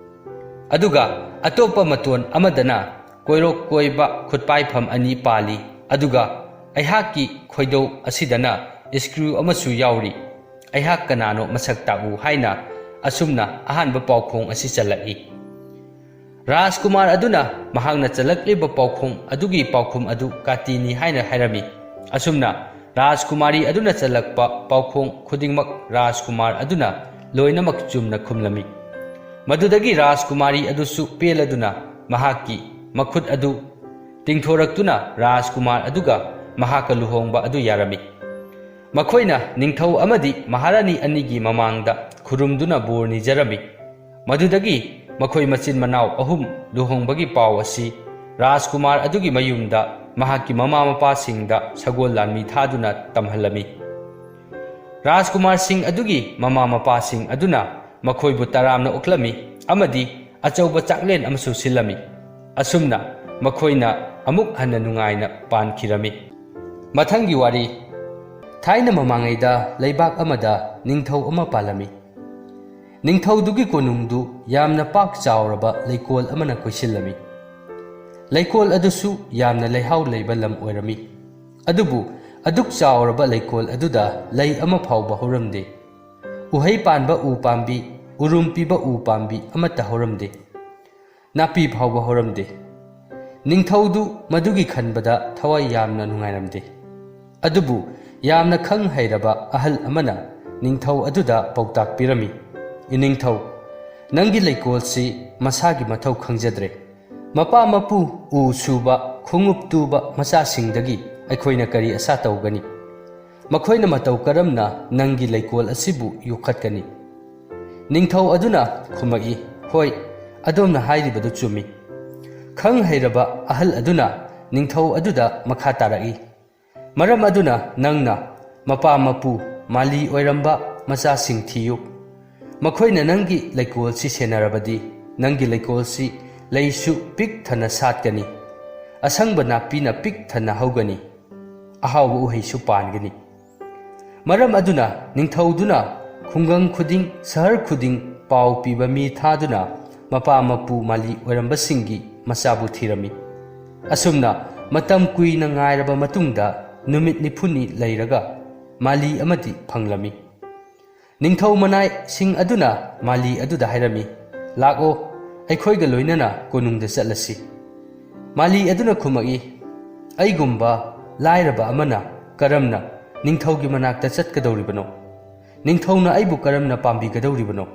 ꯑꯗꯨꯒ ꯑꯇꯣꯞꯄ ꯃꯇꯣꯟ ꯑꯃꯗꯅ ꯀꯣꯏꯔꯣꯛ ꯀꯣꯏꯕ ꯈꯨꯠꯄꯥꯏꯐꯝ ꯑꯅꯤ ꯄꯥꯜꯂꯤ꯫ ꯑꯗꯨꯒ ꯑꯩꯍꯥꯛꯀꯤ ꯈꯣꯏꯗꯧ ꯑꯁꯤꯗꯅ ꯁ꯭ꯀ꯭ꯔꯨ ꯑꯃꯁꯨ ꯌꯥꯎꯔꯤ꯫ ꯑꯩꯍꯥꯛ ꯀꯅꯥꯅꯣ ꯃꯁꯛ ꯇꯥꯛꯎ" ꯍꯥꯏꯅ ꯑꯁꯨꯝꯅ ꯑꯍꯥꯟꯕ ꯄꯥꯎꯈꯣꯡ ꯑꯁꯤ ꯆꯜꯂꯛꯏ꯫ ꯔꯥꯖꯀꯨꯃꯥꯔ ꯑꯗꯨꯅ ꯃꯍꯥꯛꯅ ꯆꯜꯂꯛꯂꯤꯕ ꯄꯥꯎꯈꯣꯡ ꯑꯗꯨꯒꯤ ꯄꯥꯎꯈꯨꯝ ꯑꯗꯨ ꯀꯥꯇꯤꯅꯤ ꯍꯥꯏꯅ ꯍꯥꯏꯔꯝꯃꯤ꯫ ꯑꯁꯨꯝꯅ ꯔꯥꯖꯀꯨꯃꯥꯔꯤ ꯑꯗꯨꯅ ꯆꯜꯂꯛꯄ ꯄꯥꯎꯈꯣꯡ ꯈꯨꯗꯤꯡꯃꯛ ꯔꯥꯖꯀꯨꯃꯥꯔ ꯑꯗꯨꯅ ꯂꯣꯏꯅꯃꯛ ꯆꯨꯝꯅ ꯈꯨꯝꯂꯝꯃꯤ꯫ ꯃꯗꯨꯗꯒꯤ ꯔꯥꯖꯀꯨꯃꯥꯔꯤ ꯑꯗꯨꯁꯨ ꯄꯦꯜꯂꯗꯨꯅ ꯃꯍꯥꯛꯀꯤ ꯃꯈꯨꯠ ꯑꯗꯨ ꯇꯤꯡꯊꯣꯔꯛꯇꯨꯅ ꯔꯥꯖꯀꯨꯃꯥꯔ ꯑꯗꯨꯒ ꯃꯍꯥꯛꯀ ꯂꯨꯍꯣꯡꯕ ꯑꯗꯨ ꯌꯥꯔꯝꯃꯤ꯫ ꯃꯈꯣꯏꯅ ꯅꯤꯡꯊꯧ ꯑꯃꯗꯤ ꯃꯍꯥꯔꯥꯅꯤ ꯑꯅꯤꯒꯤ ꯃꯃꯥꯡꯗ ꯈꯨꯔꯨꯝꯗꯨꯅ ꯕꯣꯔ ꯅꯤꯖꯔꯝꯃꯤ꯫ ꯃꯗꯨꯗꯒꯤ ꯃꯈꯣꯏ ꯃꯆꯤꯟ ꯃꯅꯥꯎ ꯑꯍꯨꯝ ꯂꯨꯍꯣꯡꯕꯒꯤ ꯄꯥꯎ ꯑꯁꯤ ꯔꯥꯖꯀꯨꯃꯥꯔ ꯑꯗꯨꯒꯤ ꯃꯌꯨꯝꯗ ꯃꯍꯥꯛꯀꯤ ꯃꯃꯥ ꯃꯄꯥꯁꯤꯡꯗ ꯁꯒꯣꯜ ꯂꯥꯟꯃꯤ ꯊꯥꯗꯨꯅ ꯇꯝꯍꯜꯂꯝꯃꯤ꯫ ꯔꯥꯖꯀꯨꯃꯥꯔꯁꯤꯡ ꯑꯗꯨꯒꯤ ꯃꯃꯥ ꯃꯄꯥꯁꯤꯡ ꯑꯗꯨꯅ ꯃꯈꯣꯏꯕꯨ ꯇꯔꯥꯝꯅ ꯑꯣꯛꯂꯝꯃꯤ ꯑꯃꯗꯤ ꯑꯆꯧꯕ ꯆꯥꯛꯂꯦꯟ ꯑꯃꯁꯨ ꯁꯤꯜꯂꯝꯃꯤ꯫ ꯑꯁꯨꯝꯅ ꯃꯈꯣꯏꯅ ꯑꯃꯨꯛ ꯍꯟꯅ ꯅꯨꯡꯉꯥꯏꯅ ꯄꯥꯟꯈꯤꯔꯝꯃꯤ꯫ ꯃꯊꯪꯒꯤ ꯋꯥꯔꯤ꯫ ꯊꯥꯏꯅ ꯃꯃꯥꯡꯉꯩꯗ ꯂꯩꯕꯥꯛ ꯑꯃꯗ ꯅꯤꯡꯊꯧ ꯑꯃ ꯄꯥꯜꯂꯝꯃꯤ꯫ ꯅꯤꯡꯊꯧꯗꯨꯒꯤ ꯀꯣꯅꯨꯡꯗꯨ ꯌꯥꯝꯅ ꯄꯥꯛ ꯆꯥꯎꯔꯕ ꯂꯩꯀꯣꯜ ꯑꯃꯅ ꯀꯣꯏꯁꯤꯜꯂꯝꯃꯤ꯫ ꯂꯩꯀꯣꯜ ꯑꯗꯨꯁꯨ ꯌꯥꯝꯅ ꯂꯩꯍꯥꯎ ꯂꯩꯕ ꯂꯝ ꯑꯣꯏꯔꯝꯃꯤ꯫ ꯑꯗꯨꯕꯨ ꯑꯗꯨꯛ ꯆꯥꯎꯔꯕ ꯂꯩꯀꯣꯜ ꯑꯗꯨꯗ ꯂꯩ ꯑꯃ ꯐꯥꯎꯕ ꯍꯧꯔꯝꯗꯦ꯫ ꯎꯍꯩ ꯄꯥꯟꯕ ꯎ ꯄꯥꯝꯕꯤ, ꯎꯔꯨꯝ ꯄꯤꯕ ꯎ ꯄꯥꯝꯕꯤ ꯑꯃꯠꯇ ꯍꯧꯔꯝꯗꯦ꯫ ꯅꯥꯄꯤ ꯐꯥꯎꯕ ꯍꯧꯔꯝꯗꯦ꯫ ꯅꯤꯡꯊꯧꯗꯨ ꯃꯗꯨꯒꯤ ꯈꯟꯕꯗ ꯊꯋꯥꯏ ꯌꯥꯝꯅ ꯅꯨꯡꯉꯥꯏꯔꯝꯗꯦ꯫ ꯑꯗꯨꯕꯨ ꯌꯥꯝꯅ ꯈꯪ ꯍꯩꯔꯕ ꯑꯍꯜ ꯑꯃꯅ ꯅꯤꯡꯊꯧ ꯑꯗꯨꯗ ꯄꯥꯎꯇꯥꯛ ꯄꯤꯔꯝꯃꯤ, "ꯏꯅꯤꯡꯊꯧ, ꯅꯪꯒꯤ ꯂꯩꯀꯣꯜꯁꯤ ꯃꯁꯥꯒꯤ ꯃꯊꯧ ꯈꯪꯖꯗ꯭ꯔꯦ꯫ ꯃꯄꯥ ꯃꯄꯨ, ꯎ ꯁꯨꯕ, ꯈꯣꯡꯎꯞ ꯇꯨꯕ ꯃꯆꯥꯁꯤꯡꯗꯒꯤ ꯑꯩꯈꯣꯏꯅ ꯀꯔꯤ ꯑꯁꯥ ꯇꯧꯒꯅꯤ? ꯃꯈꯣꯏꯅ ꯃꯇꯧ ꯀꯔꯝꯅ ꯅꯪꯒꯤ ꯂꯩꯀꯣꯜ ꯑꯁꯤꯕꯨ ꯌꯣꯛꯈꯠꯀꯅꯤ?" ꯅꯤꯡꯊꯧ ꯑꯗꯨꯅ ꯈꯨꯝꯃꯛꯏ, "ꯍꯣꯏ, ꯑꯗꯣꯝꯅ ꯍꯥꯏꯔꯤꯕꯗꯨ ꯆꯨꯝꯃꯤ꯫" ꯈꯪ ꯍꯩꯔꯕ ꯑꯍꯜ ꯑꯗꯨꯅ ꯅꯤꯡꯊꯧ ꯑꯗꯨꯗ ꯃꯈꯥ ꯇꯥꯔꯛꯏ, "ꯃꯔꯝ ꯑꯗꯨꯅ ꯅꯪꯅ ꯃꯄꯥ ꯃꯄꯨ, ꯃꯥꯂꯤ ꯑꯣꯏꯔꯝꯕ ꯃꯆꯥꯁꯤꯡ ꯊꯤꯌꯨ꯫ ꯃꯈꯣꯏꯅ ꯅꯪꯒꯤ ꯂꯩꯀꯣꯜꯁꯤ ꯁꯦꯟꯅꯔꯕꯗꯤ ꯅꯪꯒꯤ ꯂꯩꯀꯣꯜꯁꯤ ꯂꯩꯁꯨ ꯄꯤꯛ ꯊꯟꯅ ꯁꯥꯠꯀꯅꯤ, ꯑꯁꯪꯕ ꯅꯥꯄꯤꯅ ꯄꯤꯛ ꯊꯟꯅ ꯍꯧꯒꯅꯤ, ꯑꯍꯥꯎꯕ ꯎꯍꯩꯁꯨ ꯄꯥꯟꯒꯅꯤ꯫" ꯃꯔꯝ ꯑꯗꯨꯅ ꯅꯤꯡꯊꯧꯗꯨꯅ ꯈꯨꯡꯒꯪ ꯈꯨꯗꯤꯡ, ꯁꯍꯔ ꯈꯨꯗꯤꯡ ꯄꯥꯎ ꯄꯤꯕ ꯃꯤ ꯊꯥꯗꯨꯅ ꯃꯄꯥ ꯃꯄꯨ ꯃꯥꯂꯤ ꯑꯣꯏꯔꯝꯕꯁꯤꯡꯒꯤ ꯃꯆꯥꯕꯨ ꯊꯤꯔꯝꯃꯤ꯫ ꯑꯁꯨꯝꯅ ꯃꯇꯝ ꯀꯨꯏꯅ ꯉꯥꯏꯔꯕ ꯃꯇꯨꯡꯗ ꯅꯨꯃꯤꯠ ꯅꯤꯐꯨꯅꯤ ꯂꯩꯔꯒ ꯃꯥꯂꯤ ꯑꯃꯗꯤ ꯐꯪꯂꯝꯃꯤ꯫ ꯅꯤꯡꯊꯧ ꯃꯅꯥꯏꯁꯤꯡ ꯑꯗꯨꯅ ꯃꯥꯂꯤ ꯑꯗꯨꯗ ꯍꯥꯏꯔꯝꯃꯤ, "ꯂꯥꯛꯑꯣ, ꯑꯩꯈꯣꯏꯒ ꯂꯣꯏꯅꯅ ꯀꯣꯅꯨꯡꯗ ꯆꯠꯂꯁꯤ꯫" ꯃꯥꯂꯤ ꯑꯗꯨꯅ ꯈꯨꯝꯃꯛꯏ, "ꯑꯩꯒꯨꯝꯕ ꯂꯥꯏꯔꯕ ꯑꯃꯅ ꯀꯔꯝꯅ ꯅꯤꯡꯊꯧꯒꯤ ꯃꯅꯥꯛꯇ ꯆꯠꯀꯗꯧꯔꯤꯕꯅꯣ? "ꯅꯤꯡꯊꯧꯅ ꯑꯩꯕꯨ ꯀꯔꯝꯅ ꯄꯥꯝꯕꯤꯒꯗꯧꯔꯤꯕꯅꯣ?"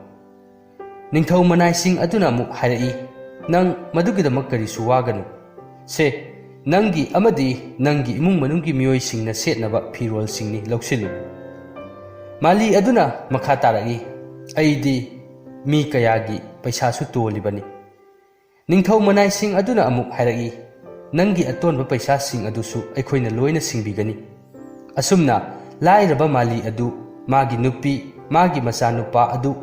ꯅꯤꯡꯊꯧ ꯃꯅꯥꯏꯁꯤꯡ ꯑꯗꯨꯅ ꯑꯃꯨꯛ ꯍꯥꯏꯔꯛꯏ, "ꯅꯪ ꯃꯗꯨꯒꯤꯗꯃꯛ ꯀꯔꯤꯁꯨ ꯋꯥꯒꯅꯨ꯫ ꯁꯦ, ꯅꯪꯒꯤ ꯑꯃꯗꯤ ꯅꯪꯒꯤ ꯏꯃꯨꯡ ꯃꯅꯨꯡꯒꯤ ꯃꯤꯑꯣꯏꯁꯤꯡꯅ ꯁꯦꯠꯅꯕ ꯐꯤꯔꯣꯜꯁꯤꯡꯅꯤ, ꯂꯧꯁꯤꯜꯂꯨ꯫" ꯃꯥꯂꯤ ꯑꯗꯨꯅ ꯃꯈꯥ ꯇꯥꯔꯛꯏ, "ꯑꯩꯗꯤ ꯃꯤ ꯀꯌꯥꯒꯤ ꯄꯩꯁꯥꯁꯨ ꯇꯣꯜꯂꯤꯕꯅꯤ꯫" ꯅꯤꯡꯊꯧ ꯃꯅꯥꯏꯁꯤꯡ ꯑꯗꯨꯅ ꯑꯃꯨꯛ ꯍꯥꯏꯔꯛꯏ, "ꯅꯪꯒꯤ ꯑꯇꯣꯟꯕ ꯄꯩꯁꯥꯁꯤꯡ ꯑꯗꯨꯁꯨ ꯑꯩꯈꯣꯏꯅ ꯂꯣꯏꯅ ꯁꯤꯡꯕꯤꯒꯅꯤ꯫" ꯑꯁꯨꯝꯅ ꯂꯥꯏꯔꯕ ꯃꯥꯂꯤ ꯑꯗꯨ ꯃꯥꯒꯤ ꯅꯨꯄꯤ, ꯃꯥꯒꯤ ꯃꯆꯥꯅꯨꯄꯥ ꯑꯗꯨ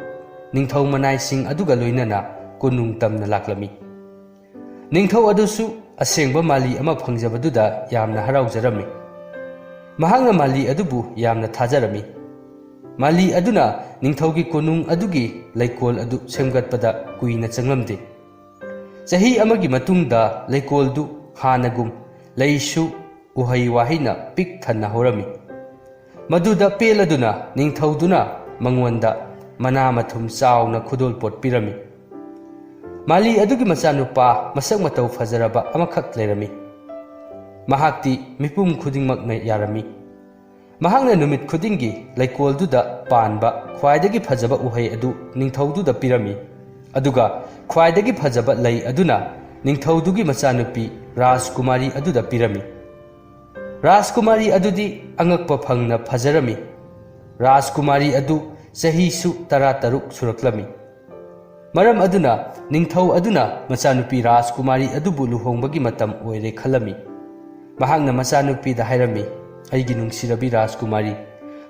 ꯅꯤꯡꯊꯧ ꯃꯅꯥꯏꯁꯤꯡ ꯑꯗꯨꯒ ꯂꯣꯏꯅꯅ ꯀꯣꯅꯨꯡ ꯇꯝꯅ ꯂꯥꯛꯂꯝꯃꯤ꯫ ꯅꯤꯡꯊꯧ ꯑꯗꯨꯁꯨ ꯑꯁꯦꯡꯕ ꯃꯥꯂꯤ ꯑꯃ ꯐꯪꯖꯕꯗꯨꯗ ꯌꯥꯝꯅ ꯍꯔꯥꯎꯖꯔꯝꯃꯤ꯫ ꯃꯍꯥꯛꯅ ꯃꯥꯂꯤ ꯑꯗꯨꯕꯨ ꯌꯥꯝꯅ ꯊꯥꯖꯔꯝꯃꯤ꯫ ꯃꯥꯂꯤ ꯑꯗꯨꯅ ꯅꯤꯡꯊꯧꯒꯤ ꯀꯣꯅꯨꯡ ꯑꯗꯨꯒꯤ ꯂꯩꯀꯣꯜ ꯑꯗꯨ ꯁꯦꯝꯒꯠꯄꯗ ꯀꯨꯏꯅ ꯆꯪꯂꯝꯗꯦ꯫ ꯆꯍꯤ ꯑꯃꯒꯤ ꯃꯇꯨꯡꯗ ꯂꯩꯀꯣꯜꯗꯨ ꯍꯥꯟꯅꯒꯨꯝ ꯂꯩꯁꯨ ꯎꯍꯩ ꯋꯥꯍꯩꯅ ꯄꯤꯛ ꯊꯟꯅ ꯍꯧꯔꯝꯃꯤ꯫ ꯃꯗꯨꯗ ꯄꯦꯜꯂꯗꯨꯅ ꯅꯤꯡꯊꯧꯗꯨꯅ ꯃꯉꯣꯟꯗ ꯃꯅꯥ ꯃꯊꯨꯝ ꯆꯥꯎꯅ ꯈꯨꯗꯣꯜꯄꯣꯠ ꯄꯤꯔꯝꯃꯤ꯫ ꯃꯥꯂꯤ ꯑꯗꯨꯒꯤ ꯃꯆꯥꯅꯨꯄꯥ ꯃꯁꯛ ꯃꯇꯧ ꯐꯖꯔꯕ ꯑꯃꯈꯛ ꯂꯩꯔꯝꯃꯤ꯫ ꯃꯍꯥꯛꯇꯤ ꯃꯤꯄꯨꯝ ꯈꯨꯗꯤꯡꯃꯛꯅ ꯌꯥꯔꯝꯃꯤ꯫ ꯃꯍꯥꯛꯅ ꯅꯨꯃꯤꯠ ꯈꯨꯗꯤꯡꯒꯤ ꯂꯩꯀꯣꯜꯗꯨꯗ ꯄꯥꯟꯕ ꯈ꯭ꯋꯥꯏꯗꯒꯤ ꯐꯖꯕ ꯎꯍꯩ ꯑꯗꯨ ꯅꯤꯡꯊꯧꯗꯨꯗ ꯄꯤꯔꯝꯃꯤ, ꯑꯗꯨꯒ ꯈ꯭ꯋꯥꯏꯗꯒꯤ ꯐꯖꯕ ꯂꯩ ꯑꯗꯨꯅ ꯅꯤꯡꯊꯧꯗꯨꯒꯤ ꯃꯆꯥꯅꯨꯄꯤ ꯔꯥꯖꯀꯨꯃꯥꯔꯤ ꯑꯗꯨꯗ ꯄꯤꯔꯝꯃꯤ꯫ ꯔꯥꯖꯀꯨꯃꯥꯔꯤ ꯑꯗꯨꯗꯤ ꯑꯉꯛꯄ ꯐꯪꯅ ꯐꯖꯔꯝꯃꯤ꯫ ꯔꯥꯖꯀꯨꯃꯥꯔꯤ ꯑꯗꯨ ꯆꯍꯤꯁꯨ ꯇꯔꯥ ꯇꯔꯨꯛ ꯁꯨꯔꯛꯂꯝꯃꯤ꯫ ꯃꯔꯝ ꯑꯗꯨꯅ ꯅꯤꯡꯊꯧ ꯑꯗꯨꯅ ꯃꯆꯥꯅꯨꯄꯤ ꯔꯥꯖꯀꯨꯃꯥꯔꯤ ꯑꯗꯨꯕꯨ ꯂꯨꯍꯣꯡꯕꯒꯤ ꯃꯇꯝ ꯑꯣꯏꯔꯦ ꯈꯜꯂꯝꯃꯤ꯫ ꯃꯍꯥꯛꯅ ꯃꯆꯥꯅꯨꯄꯤꯗ ꯍꯥꯏꯔꯝꯃꯤ, "ꯑꯩꯒꯤ ꯅꯨꯡꯁꯤꯔꯕꯤ ꯔꯥꯖꯀꯨꯃꯥꯔꯤ,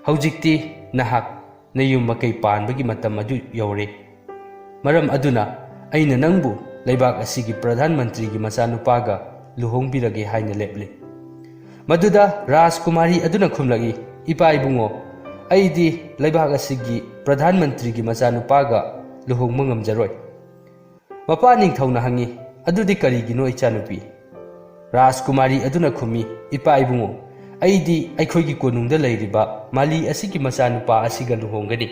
ꯍꯧꯖꯤꯛꯇꯤ ꯅꯍꯥꯛ ꯅꯌꯨꯝ ꯃꯀꯩ ꯄꯥꯟꯕꯒꯤ ꯃꯇꯝ ꯑꯗꯨ ꯌꯧꯔꯦ꯫ ꯃꯔꯝ ꯑꯗꯨꯅ ꯑꯩꯅ ꯅꯪꯕꯨ ꯂꯩꯕꯥꯛ ꯑꯁꯤꯒꯤ ꯄ꯭ꯔꯙꯥꯟ ꯃꯟꯇ꯭ꯔꯤꯒꯤ ꯃꯆꯥꯅꯨꯄꯥꯒ ꯂꯨꯍꯣꯡꯕꯤꯔꯒꯦ ꯍꯥꯏꯅ ꯂꯦꯞꯂꯦ꯫" ꯃꯗꯨꯗ ꯔꯥꯖꯀꯨꯃꯥꯔꯤ ꯑꯗꯨꯅ ꯈꯨꯝꯂꯛꯏ, "ꯏꯄꯥ ꯏꯕꯨꯡꯉꯣ, ꯑꯩꯗꯤ ꯂꯩꯕꯥꯛ ꯑꯁꯤꯒꯤ ꯄ꯭ꯔꯙꯥꯟ ꯃꯟꯇ꯭ꯔꯤꯒꯤ ꯃꯆꯥꯅꯨꯄꯥꯒ ꯂꯨꯍꯣꯡꯕ ꯉꯝꯖꯔꯣꯏ꯫" ꯃꯄꯥ ꯅꯤꯡꯊꯧꯅ ꯍꯪꯉꯤ, "ꯑꯗꯨꯗꯤ ꯀꯔꯤꯒꯤꯅꯣ, ꯏꯆꯥꯅꯨꯄꯤ?" ꯔꯥꯖꯀꯨꯃꯥꯔꯤ ꯑꯗꯨꯅ ꯈꯨꯝꯃꯤ, "ꯏꯄꯥ ꯏꯕꯨꯡꯉꯣ, ꯑꯩꯗꯤ ꯑꯩꯈꯣꯏꯒꯤ ꯀꯣꯅꯨꯡꯗ ꯂꯩꯔꯤꯕ ꯃꯥꯂꯤ ꯑꯁꯤꯒꯤ ꯃꯆꯥꯅꯨꯄꯥ ꯑꯁꯤꯒ ꯂꯨꯍꯣꯡꯒꯅꯤ꯫"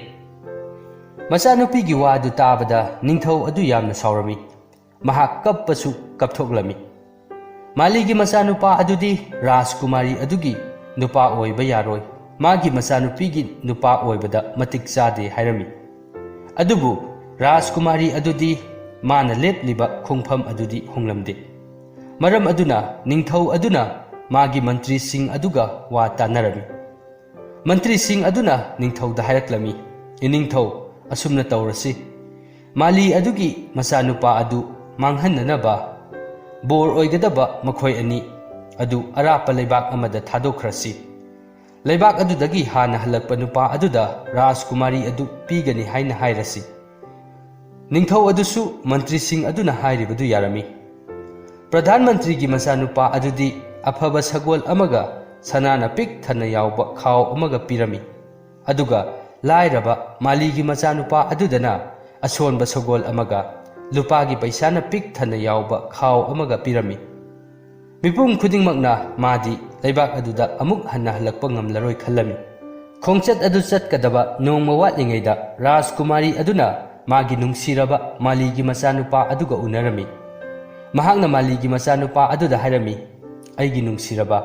ꯃꯆꯥꯅꯨꯄꯤꯒꯤ ꯋꯥ ꯑꯗꯨ ꯇꯥꯕꯗ ꯅꯤꯡꯊꯧ ꯑꯗꯨ ꯌꯥꯝꯅ ꯁꯥꯎꯔꯝꯃꯤ꯫ ꯃꯍꯥꯛ ꯀꯞꯄꯁꯨ ꯀꯞꯊꯣꯛꯂꯝꯃꯤ꯫ ꯃꯥꯂꯤꯒꯤ ꯃꯆꯥꯅꯨꯄꯥ ꯑꯗꯨꯗꯤ ꯔꯥꯖꯀꯨꯃꯥꯔꯤ ꯑꯗꯨꯒꯤ ꯅꯨꯄꯥ ꯑꯣꯏꯕ ꯌꯥꯔꯣꯏ꯫ ꯃꯥꯒꯤ ꯃꯆꯥꯅꯨꯄꯤꯒꯤ ꯅꯨꯄꯥ ꯑꯣꯏꯕꯗ ꯃꯇꯤꯛ ꯆꯥꯗꯦ ꯍꯥꯏꯔꯝꯃꯤ꯫ ꯑꯗꯨꯕꯨ ꯔꯥꯖꯀꯨꯃꯥꯔꯤ ꯑꯗꯨꯗꯤ ꯃꯥꯅ ꯂꯦꯞꯂꯤꯕ ꯈꯣꯡꯐꯝ ꯑꯗꯨꯗꯤ ꯍꯣꯡꯂꯝꯗꯦ꯫ ꯃꯔꯝ ꯑꯗꯨꯅ ꯅꯤꯡꯊꯧ ꯑꯗꯨꯅ ꯃꯥꯒꯤ ꯃꯟꯇ꯭ꯔꯤꯁꯤꯡ ꯑꯗꯨꯒ ꯋꯥ ꯇꯥꯅꯔꯝꯃꯤ꯫ ꯃꯟꯇ꯭ꯔꯤꯁꯤꯡ ꯑꯗꯨꯅ ꯅꯤꯡꯊꯧꯗ ꯍꯥꯏꯔꯛꯂꯝꯃꯤ, "ꯏꯅꯤꯡꯊꯧ, ꯑꯁꯨꯝꯅ ꯇꯧꯔꯁꯤ꯫ ꯃꯥꯂꯤ ꯑꯗꯨꯒꯤ ꯃꯆꯥꯅꯨꯄꯥ ꯑꯗꯨ ꯃꯥꯡꯍꯟꯅꯅꯕ ꯕꯣꯔ ꯑꯣꯏꯒꯗꯕ ꯃꯈꯣꯏ ꯑꯅꯤ ꯑꯗꯨ ꯑꯔꯥꯞꯄ ꯂꯩꯕꯥꯛ ꯑꯃꯗ ꯊꯥꯗꯣꯛꯈ꯭ꯔꯁꯤ꯫ ꯂꯩꯕꯥꯛ ꯑꯗꯨꯗꯒꯤ ꯍꯥꯟꯅ ꯍꯜꯂꯛꯄ ꯅꯨꯄꯥ ꯑꯗꯨꯗ ꯔꯥꯖꯀꯨꯃꯥꯔꯤ ꯑꯗꯨ ꯄꯤꯒꯅꯤ ꯍꯥꯏꯅ ꯍꯥꯏꯔꯁꯤ꯫" ꯅꯤꯡꯊꯧ ꯑꯗꯨꯁꯨ ꯃꯟꯇ꯭ꯔꯤꯁꯤꯡ ꯑꯗꯨꯅ ꯍꯥꯏꯔꯤꯕꯗꯨ ꯌꯥꯔꯝꯃꯤ꯫ ꯄ꯭ꯔꯙꯥꯟ ꯃꯟꯇ꯭ꯔꯤꯒꯤ ꯃꯆꯥꯅꯨꯄꯥ ꯑꯗꯨꯗꯤ ꯑꯐꯕ ꯁꯒꯣꯜ ꯑꯃꯒ ꯁꯅꯥꯅ ꯄꯤꯛ ꯊꯟꯅ ꯌꯥꯎꯕ ꯈꯥꯎ ꯑꯃꯒ ꯄꯤꯔꯝꯃꯤ꯫ ꯑꯗꯨꯒ ꯂꯥꯏꯔꯕ ꯃꯥꯂꯤꯒꯤ ꯃꯆꯥꯅꯨꯄꯥ ꯑꯗꯨꯗꯅ ꯑꯁꯣꯟꯕ ꯁꯒꯣꯜ ꯑꯃꯒ ꯂꯨꯄꯥꯒꯤ ꯄꯩꯁꯥꯅ ꯄꯤꯛ ꯊꯟꯅ ꯌꯥꯎꯕ ꯈꯥꯎ ꯑꯃꯒ ꯄꯤꯔꯝꯃꯤ꯫ ꯃꯤꯄꯨꯝ ꯈꯨꯗꯤꯡꯃꯛꯅ ꯃꯥꯗꯤ ꯂꯩꯕꯥꯛ ꯑꯗꯨꯗ ꯑꯃꯨꯛ ꯍꯟꯅ ꯍꯜꯂꯛꯄ ꯉꯝꯂꯔꯣꯏ ꯈꯜꯂꯝꯃꯤ꯫ ꯈꯣꯡꯆꯠ ꯑꯗꯨ ꯆꯠꯀꯗꯕ ꯅꯣꯡꯃ ꯋꯥꯠꯂꯤꯉꯩꯗ ꯔꯥꯖꯀꯨꯃꯥꯔꯤ ꯑꯗꯨꯅ ꯃꯥꯒꯤ ꯅꯨꯡꯁꯤꯔꯕ ꯃꯥꯂꯤꯒꯤ ꯃꯆꯥꯅꯨꯄꯥ ꯑꯗꯨꯒ ꯎꯅꯔꯝꯃꯤ꯫ ꯃꯍꯥꯛꯅ ꯃꯥꯂꯤꯒꯤ ꯃꯆꯥꯅꯨꯄꯥ ꯑꯗꯨꯗ ꯍꯥꯏꯔꯝꯃꯤ, "ꯑꯩꯒꯤ ꯅꯨꯡꯁꯤꯔꯕ,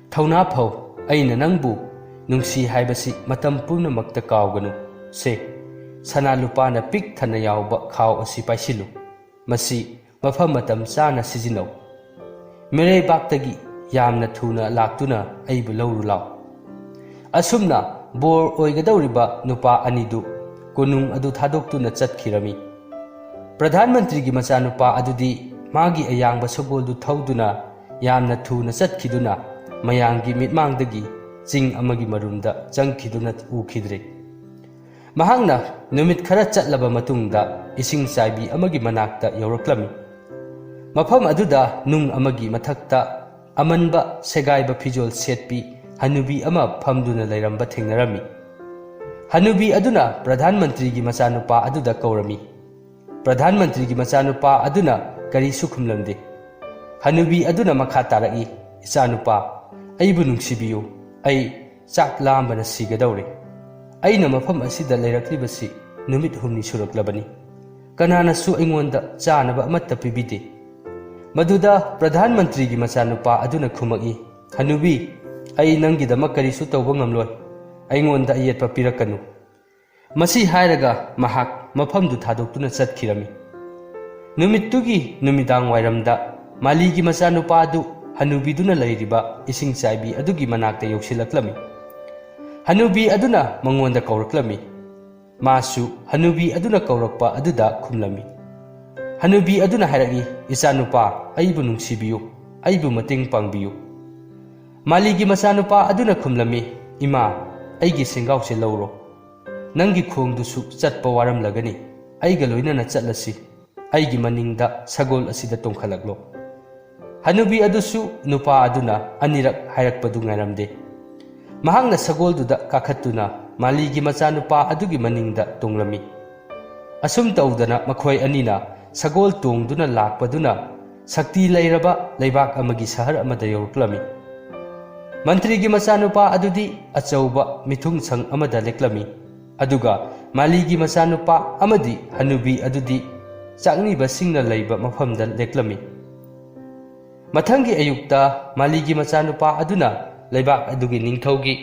ꯊꯧꯅꯥ ꯐꯧ, ꯑꯩꯅ ꯅꯪꯕꯨ ꯅꯨꯡꯁꯤ ꯍꯥꯏꯕꯁꯤ ꯃꯇꯝ ꯄꯨꯝꯅꯃꯛꯇ ꯀꯥꯎꯒꯅꯨ꯫ ꯁꯦ, ꯁꯅꯥ ꯂꯨꯄꯥꯅ ꯄꯤꯛ ꯊꯟꯅ ꯌꯥꯎꯕ ꯈꯥꯎ ꯑꯁꯤ ꯄꯥꯏꯁꯤꯜꯂꯨ꯫ ꯃꯁꯤ ꯃꯐꯝ ꯃꯇꯝ ꯆꯥꯅ ꯁꯤꯖꯤꯟꯅꯧ꯫ ꯃꯤꯔꯩꯕꯥꯛꯇꯒꯤ ꯌꯥꯝꯅ ꯊꯨꯅ ꯂꯥꯛꯇꯨꯅ ꯑꯩꯕꯨ ꯂꯧꯔꯨ ꯂꯥꯎ꯫" ꯑꯁꯨꯝꯅ ꯕꯣꯔ ꯑꯣꯏꯒꯗꯧꯔꯤꯕ ꯅꯨꯄꯥ ꯑꯅꯤꯗꯨ ꯀꯣꯅꯨꯡ ꯑꯗꯨ ꯊꯥꯗꯣꯛꯇꯨꯅ ꯆꯠꯈꯤꯔꯝꯃꯤ꯫ ꯄ꯭ꯔꯙꯥꯟ ꯃꯟꯇ꯭ꯔꯤꯒꯤ ꯃꯆꯥꯅꯨꯄꯥ ꯑꯗꯨꯗꯤ ꯃꯥꯒꯤ ꯑꯌꯥꯡꯕ ꯁꯒꯣꯜꯗꯨ ꯊꯧꯗꯨꯅ ꯌꯥꯝꯅ ꯊꯨꯅ ꯆꯠꯈꯤꯗꯨꯅ ꯃꯌꯥꯝꯒꯤ ꯃꯤꯠꯃꯥꯡꯗꯒꯤ ꯆꯤꯡ ꯑꯃꯒꯤ ꯃꯔꯨꯝꯗ ꯆꯪꯈꯤꯗꯨꯅ ꯎꯈꯤꯗ꯭ꯔꯦ꯫ ꯃꯍꯥꯛꯅ ꯅꯨꯃꯤꯠ ꯈꯔ ꯆꯠꯂꯕ ꯃꯇꯨꯡꯗ ꯏꯁꯤꯡ ꯆꯥꯏꯕꯤ ꯑꯃꯒꯤ ꯃꯅꯥꯛꯇ ꯌꯧꯔꯛꯂꯝꯃꯤ꯫ ꯃꯐꯝ ꯑꯗꯨꯗ ꯅꯨꯡ ꯑꯃꯒꯤ ꯃꯊꯛꯇ ꯑꯃꯟꯕ ꯁꯦꯒꯥꯏꯕ ꯐꯤꯖꯣꯜ ꯁꯦꯠꯄꯤ ꯍꯅꯨꯕꯤ ꯑꯃ ꯐꯝꯗꯨꯅ ꯂꯩꯔꯝꯕ ꯊꯦꯡꯅꯔꯝꯃꯤ꯫ ꯍꯅꯨꯕꯤ ꯑꯗꯨꯅ ꯄ꯭ꯔꯙꯥꯟ ꯃꯟꯇ꯭ꯔꯤꯒꯤ ꯃꯆꯥꯅꯨꯄꯥ ꯑꯗꯨꯗ ꯀꯧꯔꯝꯃꯤ꯫ ꯄ꯭ꯔꯙꯥꯟ ꯃꯟꯇ꯭ꯔꯤꯒꯤ ꯃꯆꯥꯅꯨꯄꯥ ꯑꯗꯨꯅ ꯀꯔꯤꯁꯨ ꯈꯨꯝꯂꯝꯗꯦ꯫ ꯍꯅꯨꯕꯤ ꯑꯗꯨꯅ ꯃꯈꯥ ꯇꯥꯔꯛꯏ, "ꯏꯆꯥꯅꯨꯄꯥ, ꯑꯩꯕꯨ ꯅꯨꯡꯁꯤꯕꯤꯌꯨ꯫ ꯑꯩ ꯆꯥꯛ ꯂꯥꯝꯕꯅ ꯁꯤꯒꯗꯧꯔꯦ꯫ ꯑꯩꯅ ꯃꯐꯝ ꯑꯁꯤꯗ ꯂꯩꯔꯛꯂꯤꯕꯁꯤ ꯅꯨꯃꯤꯠ ꯍꯨꯝꯅꯤ ꯁꯨꯔꯛꯂꯕꯅꯤ꯫ ꯀꯅꯥꯅꯁꯨ ꯑꯩꯉꯣꯟꯗ ꯆꯥꯅꯕ ꯑꯃꯠꯇ ꯄꯤꯕꯤꯗꯦ꯫" ꯃꯗꯨꯗ ꯄ꯭ꯔꯙꯥꯟ ꯃꯟꯇ꯭ꯔꯤꯒꯤ ꯃꯆꯥꯅꯨꯄꯥ ꯑꯗꯨꯅ ꯈꯨꯝꯃꯛꯏ, "ꯍꯅꯨꯕꯤ, ꯑꯩ ꯅꯪꯒꯤꯗꯃꯛ ꯀꯔꯤꯁꯨ ꯇꯧꯕ ꯉꯝꯂꯣꯏ꯫ ꯑꯩꯉꯣꯟꯗ ꯑꯌꯦꯠꯄ ꯄꯤꯔꯛꯀꯅꯨ꯫ ꯃꯁꯤ ꯍꯥꯏꯔꯒ ꯃꯍꯥꯛ ꯃꯐꯝꯗꯨ ꯊꯥꯗꯣꯛꯇꯨꯅ ꯆꯠꯈꯤꯔꯝꯃꯤ꯫ ꯅꯨꯃꯤꯠꯇꯨꯒꯤ ꯅꯨꯃꯤꯗꯥꯡ ꯋꯥꯏꯔꯝꯗ ꯃꯥꯂꯤꯒꯤ ꯃꯆꯥꯅꯨꯄꯥ ꯑꯗꯨ ꯍꯅꯨꯕꯤꯗꯨꯅ ꯂꯩꯔꯤꯕ ꯏꯁꯤꯡ ꯆꯥꯏꯕꯤ ꯑꯗꯨꯒꯤ ꯃꯅꯥꯛꯇ ꯌꯧꯁꯤꯜꯂꯛꯂꯝꯃꯤ꯫ ꯍꯅꯨꯕꯤ ꯑꯗꯨꯅ ꯃꯉꯣꯟꯗ ꯀꯧꯔꯛꯂꯝꯃꯤ꯫ ꯃꯥꯁꯨ ꯍꯅꯨꯕꯤ ꯑꯗꯨꯅ ꯀꯧꯔꯛꯄ ꯑꯗꯨꯗ ꯈꯨꯝꯂꯝꯃꯤ꯫ ꯍꯅꯨꯕꯤ ꯑꯗꯨꯅ ꯍꯥꯏꯔꯛꯏ, "ꯏꯆꯥꯅꯨꯄꯥ, ꯑꯩꯕꯨ ꯅꯨꯡꯁꯤꯕꯤꯌꯨ, ꯑꯩꯕꯨ ꯃꯇꯦꯡ ꯄꯥꯡꯕꯤꯌꯨ꯫" ꯃꯥꯂꯤꯒꯤ ꯃꯆꯥꯅꯨꯄꯥ ꯑꯗꯨꯅ ꯈꯨꯝꯂꯝꯃꯤ, "ꯏꯃꯥ, ꯑꯩꯒꯤ ꯁꯦꯡꯒꯥꯎꯁꯦ ꯂꯧꯔꯣ꯫ ꯅꯪꯒꯤ ꯈꯣꯡꯗꯨꯁꯨ ꯆꯠꯄ ꯋꯥꯔꯝꯂꯒꯅꯤ꯫ ꯑꯩꯒ ꯂꯣꯏꯅꯅ ꯆꯠꯂꯁꯤ꯫ ꯑꯩꯒꯤ ꯃꯅꯤꯡꯗ ꯁꯒꯣꯜ ꯑꯁꯤꯗ ꯇꯣꯡꯈꯠꯂꯛꯂꯣ꯫" ꯍꯅꯨꯕꯤ ꯑꯗꯨꯁꯨ ꯅꯨꯄꯥ ꯑꯗꯨꯅ ꯑꯅꯤꯔꯛ ꯍꯥꯏꯔꯛꯄꯗꯨ ꯉꯥꯏꯔꯝꯗꯦ꯫ ꯃꯍꯥꯛꯅ ꯁꯒꯣꯜꯗꯨꯗ ꯀꯥꯈꯠꯇꯨꯅ ꯃꯥꯂꯤꯒꯤ ꯃꯆꯥꯅꯨꯄꯥ ꯑꯗꯨꯒꯤ ꯃꯅꯤꯡꯗ ꯇꯣꯡꯂꯝꯃꯤ꯫ ꯑꯁꯨꯝ ꯇꯧꯗꯅ ꯃꯈꯣꯏ ꯑꯅꯤꯅ ꯁꯒꯣꯜ ꯇꯣꯡꯗꯨꯅ ꯂꯥꯛꯄꯗꯨꯅ ꯁꯛꯇꯤ ꯂꯩꯔꯕ ꯂꯩꯕꯥꯛ ꯑꯃꯒꯤ ꯁꯍꯔ ꯑꯃꯗ ꯌꯧꯔꯛꯂꯝꯃꯤ꯫ ꯃꯟꯇ꯭ꯔꯤꯒꯤ ꯃꯆꯥꯅꯨꯄꯥ ꯑꯗꯨꯗꯤ ꯑꯆꯧꯕ ꯃꯤꯊꯨꯡꯁꯪ ꯑꯃꯗ ꯂꯦꯛꯂꯝꯃꯤ, ꯑꯗꯨꯒ ꯃꯥꯂꯤꯒꯤ ꯃꯆꯥꯅꯨꯄꯥ ꯑꯃꯗꯤ ꯍꯅꯨꯕꯤ ꯑꯗꯨꯗꯤ ꯆꯥꯛꯅꯤꯕꯁꯤꯡꯅ ꯂꯩꯕ ꯃꯐꯝꯗ ꯂꯦꯛꯂꯝꯃꯤ꯫ ꯃꯊꯪꯒꯤ ꯑꯌꯨꯛꯇ ꯃꯥꯂꯤꯒꯤ ꯃꯆꯥꯅꯨꯄꯥ ꯑꯗꯨꯅ ꯂꯩꯕꯥꯛ ꯑꯗꯨꯒꯤ ꯅꯤꯡꯊꯧꯒꯤ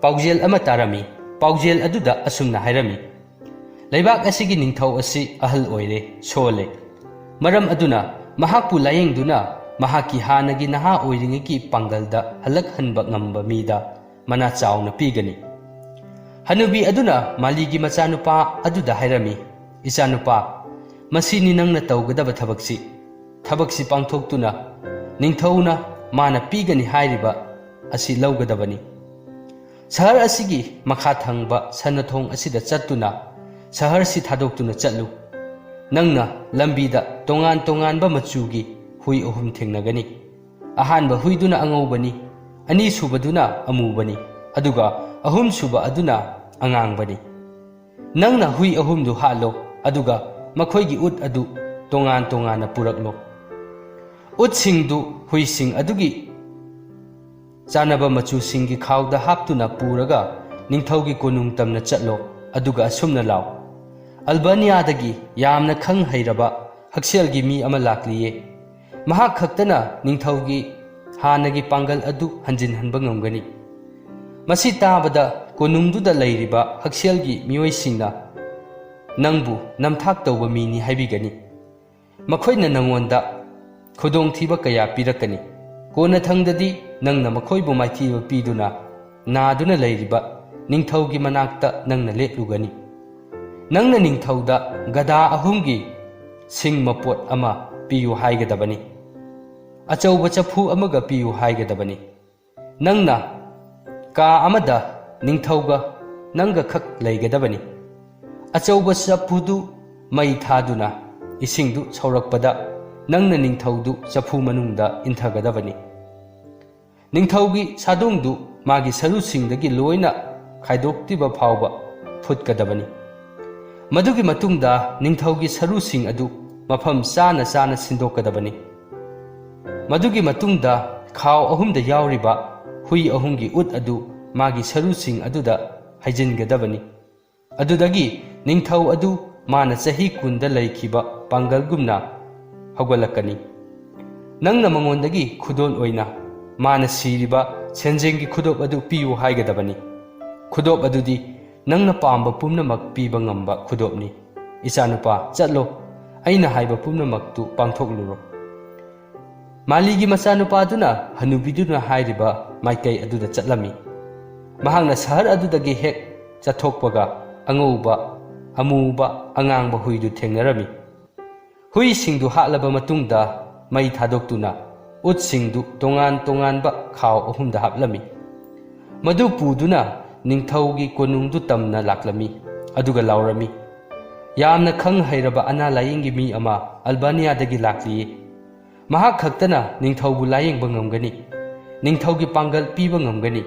ꯄꯥꯎꯖꯦꯜ ꯑꯃ ꯇꯥꯔꯝꯃꯤ꯫ ꯄꯥꯎꯖꯦꯜ ꯑꯗꯨꯗ ꯑꯁꯨꯝꯅ ꯍꯥꯏꯔꯝꯃꯤ, "ꯂꯩꯕꯥꯛ ꯑꯁꯤꯒꯤ ꯅꯤꯡꯊꯧ ꯑꯁꯤ ꯑꯍꯜ ꯑꯣꯏꯔꯦ, ꯁꯣꯜꯂꯦ꯫ ꯃꯔꯝ ꯑꯗꯨꯅ ꯃꯍꯥꯛꯄꯨ ꯂꯥꯌꯦꯡꯗꯨꯅ ꯃꯍꯥꯛꯀꯤ ꯍꯥꯟꯅꯒꯤ ꯅꯍꯥ ꯑꯣꯏꯔꯤꯉꯩꯒꯤ ꯄꯥꯡꯒꯜꯗ ꯍꯜꯂꯛꯍꯟꯕ ꯉꯝꯕ ꯃꯤꯗ ꯃꯅꯥ ꯆꯥꯎꯅ ꯄꯤꯒꯅꯤ꯫" ꯍꯅꯨꯕꯤ ꯑꯗꯨꯅ ꯃꯥꯂꯤꯒꯤ ꯃꯆꯥꯅꯨꯄꯥ ꯑꯗꯨꯗ ꯍꯥꯏꯔꯝꯃꯤ, "ꯏꯆꯥꯅꯨꯄꯥ, ꯃꯁꯤꯅꯤ ꯅꯪꯅ ꯇꯧꯒꯗꯕ ꯊꯕꯛꯁꯤ꯫ ꯊꯕꯛꯁꯤ ꯄꯥꯡꯊꯣꯛꯇꯨꯅ ꯅꯤꯡꯊꯧꯅ ꯃꯥꯅ ꯄꯤꯒꯅꯤ ꯍꯥꯏꯔꯤꯕ ꯑꯁꯤ ꯂꯧꯒꯗꯕꯅꯤ꯫ ꯁꯍꯔ ꯑꯁꯤꯒꯤ ꯃꯈꯥ ꯊꯪꯕ ꯁꯅꯥꯊꯣꯡ ꯑꯁꯤꯗ ꯆꯠꯇꯨꯅ ꯁꯍꯔꯁꯤ ꯊꯥꯗꯣꯛꯇꯨꯅ ꯆꯠꯂꯨ꯫ ꯅꯪꯅ ꯂꯝꯕꯤꯗ ꯇꯣꯉꯥꯟ ꯇꯣꯉꯥꯟꯕ ꯃꯆꯨꯒꯤ ꯍꯨꯏ ꯑꯍꯨꯝ ꯊꯦꯡꯅꯒꯅꯤ꯫ ꯑꯍꯥꯟꯕ ꯍꯨꯏꯗꯨꯅ ꯑꯉꯧꯕꯅꯤ, ꯑꯅꯤꯁꯨꯕꯗꯨꯅ ꯑꯃꯨꯕꯅꯤ, ꯑꯗꯨꯒ ꯑꯍꯨꯝꯁꯨꯕ ꯑꯗꯨꯅ ꯑꯉꯥꯡꯕꯅꯤ꯫ ꯅꯪꯅ ꯍꯨꯏ ꯑꯍꯨꯝꯗꯨ ꯍꯥꯠꯂꯣ, ꯑꯗꯨꯒ ꯃꯈꯣꯏꯒꯤ ꯎꯠ ꯑꯗꯨ ꯇꯣꯉꯥꯟ ꯇꯣꯉꯥꯟꯅ ꯄꯨꯔꯛꯂꯣ꯫ ꯎꯠꯁꯤꯡꯗꯨ ꯍꯨꯏꯁꯤꯡ ꯑꯗꯨꯒꯤ ꯆꯥꯟꯅꯕ ꯃꯆꯨꯁꯤꯡꯒꯤ ꯈꯥꯎꯗ ꯍꯥꯞꯇꯨꯅ ꯄꯨꯔꯒ ꯅꯤꯡꯊꯧꯒꯤ ꯀꯣꯅꯨꯡ ꯇꯝꯅ ꯆꯠꯂꯣ, ꯑꯗꯨꯒ ꯑꯁꯨꯝꯅ ꯂꯥꯎ, 'ꯑꯜꯕꯥꯅꯤꯌꯥꯗꯒꯤ ꯌꯥꯝꯅ ꯈꯪ ꯍꯩꯔꯕ ꯍꯛꯁꯦꯜꯒꯤ ꯃꯤ ꯑꯃ ꯂꯥꯛꯂꯤꯌꯦ꯫ ꯃꯍꯥꯛ ꯈꯛꯇꯅ ꯅꯤꯡꯊꯧꯒꯤ ꯍꯥꯟꯅꯒꯤ ꯄꯥꯡꯒꯜ ꯑꯗꯨ ꯍꯟꯖꯤꯟꯍꯟꯕ ꯉꯝꯒꯅꯤ꯫ ꯃꯁꯤ ꯇꯥꯕꯗ ꯀꯣꯅꯨꯡꯗꯨꯗ ꯂꯩꯔꯤꯕ ꯍꯛꯁꯦꯜꯒꯤ ꯃꯤꯑꯣꯏꯁꯤꯡꯅ ꯅꯪꯕꯨ ꯅꯝꯊꯥꯛ ꯇꯧꯕ ꯃꯤꯅꯤ ꯍꯥꯏꯕꯤꯒꯅꯤ꯫ ꯃꯈꯣꯏꯅ ꯅꯪꯉꯣꯟꯗ ꯈꯨꯗꯣꯡꯊꯤꯕ ꯀꯌꯥ ꯄꯤꯔꯛꯀꯅꯤ꯫ ꯀꯣꯟꯅꯊꯪꯗꯗꯤ ꯅꯪꯅ ꯃꯈꯣꯏꯕꯨ ꯃꯥꯏꯊꯤꯕ ꯄꯤꯗꯨꯅ ꯅꯥꯗꯨꯅ ꯂꯩꯔꯤꯕ ꯅꯤꯡꯊꯧꯒꯤ ꯃꯅꯥꯛꯇ ꯅꯪꯅ ꯂꯦꯞꯂꯨꯒꯅꯤ꯫ ꯅꯪꯅ ꯅꯤꯡꯊꯧꯗ ꯒꯙꯥ ꯑꯍꯨꯝꯒꯤ ꯁꯤꯡ ꯃꯄꯣꯠ ꯑꯃ ꯄꯤꯌꯨ ꯍꯥꯏꯒꯗꯕꯅꯤ꯫ ꯑꯆꯧꯕ ꯆꯐꯨ ꯑꯃꯒ ꯄꯤꯌꯨ ꯍꯥꯏꯒꯗꯕꯅꯤ꯫ ꯅꯪꯅ ꯀꯥ ꯑꯃꯗ ꯅꯤꯡꯊꯧꯒ ꯅꯪꯒ ꯈꯛ ꯂꯩꯒꯗꯕꯅꯤ꯫ ꯑꯆꯧꯕ ꯆꯐꯨꯗꯨ ꯃꯩ ꯊꯥꯗꯨꯅ ꯏꯁꯤꯡꯗꯨ ꯁꯧꯔꯛꯄꯗ ꯅꯪꯅ ꯅꯤꯡꯊꯧꯗꯨ ꯆꯐꯨ ꯃꯅꯨꯡꯗ ꯏꯟꯊꯒꯗꯕꯅꯤ꯫ ꯅꯤꯡꯊꯧꯒꯤ ꯁꯥꯗꯣꯡꯗꯨ ꯃꯥꯒꯤ ꯁꯔꯨꯁꯤꯡꯗꯒꯤ ꯂꯣꯏꯅ ꯈꯥꯏꯗꯣꯛꯇ꯭ꯔꯤꯕ ꯐꯥꯎꯕ ꯐꯨꯠꯀꯗꯕꯅꯤ꯫ ꯃꯗꯨꯒꯤ ꯃꯇꯨꯡꯗ ꯅꯤꯡꯊꯧꯒꯤ ꯁꯔꯨꯁꯤꯡ ꯑꯗꯨ ꯃꯐꯝ ꯆꯥꯅ ꯆꯥꯅ ꯁꯤꯟꯗꯣꯛꯀꯗꯕꯅꯤ꯫ ꯃꯗꯨꯒꯤ ꯃꯇꯨꯡꯗ ꯈꯥꯎ ꯑꯍꯨꯝꯗ ꯌꯥꯎꯔꯤꯕ ꯍꯨꯏ ꯑꯍꯨꯝꯒꯤ ꯎꯠ ꯑꯗꯨ ꯃꯥꯒꯤ ꯁꯔꯨꯁꯤꯡ ꯑꯗꯨꯗ ꯍꯩꯖꯤꯟꯒꯗꯕꯅꯤ꯫ ꯑꯗꯨꯗꯒꯤ ꯅꯤꯡꯊꯧ ꯑꯗꯨ ꯃꯥꯅ ꯆꯍꯤ ꯀꯨꯟꯗ ꯂꯩꯈꯤꯕ ꯄꯥꯡꯒꯜꯒꯨꯝꯅ ꯍꯧꯒꯠꯂꯛꯀꯅꯤ꯫ ꯅꯪꯅ ꯃꯉꯣꯟꯗꯒꯤ ꯈꯨꯗꯣꯜ ꯑꯣꯏꯅ ꯃꯥꯅ ꯁꯤꯔꯤꯕ ꯁꯦꯟꯖꯦꯡꯒꯤ ꯈꯨꯗꯣꯞ ꯑꯗꯨ ꯄꯤꯌꯨ ꯍꯥꯏꯒꯗꯕꯅꯤ꯫ ꯈꯨꯗꯣꯞ ꯑꯗꯨꯗꯤ ꯅꯪꯅ ꯄꯥꯝꯕ ꯄꯨꯝꯅꯃꯛ ꯄꯤꯕ ꯉꯝꯕ ꯈꯨꯗꯣꯞꯅꯤ꯫ ꯏꯆꯥꯅꯨꯄꯥ, ꯆꯠꯂꯣ, ꯑꯩꯅ ꯍꯥꯏꯕ ꯄꯨꯝꯅꯃꯛꯇꯨ ꯄꯥꯡꯊꯣꯛꯂꯨꯔꯣ꯫ ꯃꯥꯂꯤꯒꯤ ꯃꯆꯥꯅꯨꯄꯥꯗꯨꯅ ꯍꯅꯨꯕꯤꯗꯨꯅ ꯍꯥꯏꯔꯤꯕ ꯃꯥꯏꯀꯩ ꯑꯗꯨꯗ ꯆꯠꯂꯝꯃꯤ꯫ ꯃꯍꯥꯛꯅ ꯁꯍꯔ ꯑꯗꯨꯗꯒꯤ ꯍꯦꯛ ꯆꯠꯊꯣꯛꯄꯒ ꯑꯉꯧꯕ, ꯑꯃꯨꯕ, ꯑꯉꯥꯡꯕ ꯍꯨꯏꯗꯨ ꯊꯦꯡꯅꯔꯝꯃꯤ꯫ ꯍꯨꯏꯁꯤꯡꯗꯨ ꯍꯥꯠꯂꯕ ꯃꯇꯨꯡꯗ ꯃꯩ ꯊꯥꯗꯣꯛꯇꯨꯅ ꯎꯠꯁꯤꯡꯗꯨ ꯇꯣꯉꯥꯟ ꯇꯣꯉꯥꯟꯕ ꯈꯥꯎ ꯑꯍꯨꯝꯗ ꯍꯥꯞꯂꯝꯃꯤ꯫ ꯃꯗꯨ ꯄꯨꯗꯨꯅ ꯅꯤꯡꯊꯧꯒꯤ ꯀꯣꯅꯨꯡꯗꯨ ꯇꯝꯅ ꯂꯥꯛꯂꯝꯃꯤ, ꯑꯗꯨꯒ ꯂꯥꯎꯔꯝꯃꯤ, "ꯌꯥꯝꯅ ꯈꯪ ꯍꯩꯔꯕ ꯑꯅꯥ ꯂꯥꯌꯦꯡꯒꯤ ꯃꯤ ꯑꯃ ꯑꯜꯕꯥꯅꯤꯌꯥꯗꯒꯤ ꯂꯥꯛꯂꯤꯌꯦ꯫ ꯃꯍꯥꯛ ꯈꯛꯇꯅ ꯅꯤꯡꯊꯧꯕꯨ ꯂꯥꯌꯦꯡꯕ ꯉꯝꯒꯅꯤ, ꯅꯤꯡꯊꯧꯒꯤ ꯄꯥꯡꯒꯜ ꯄꯤꯕ ꯉꯝꯒꯅꯤ꯫"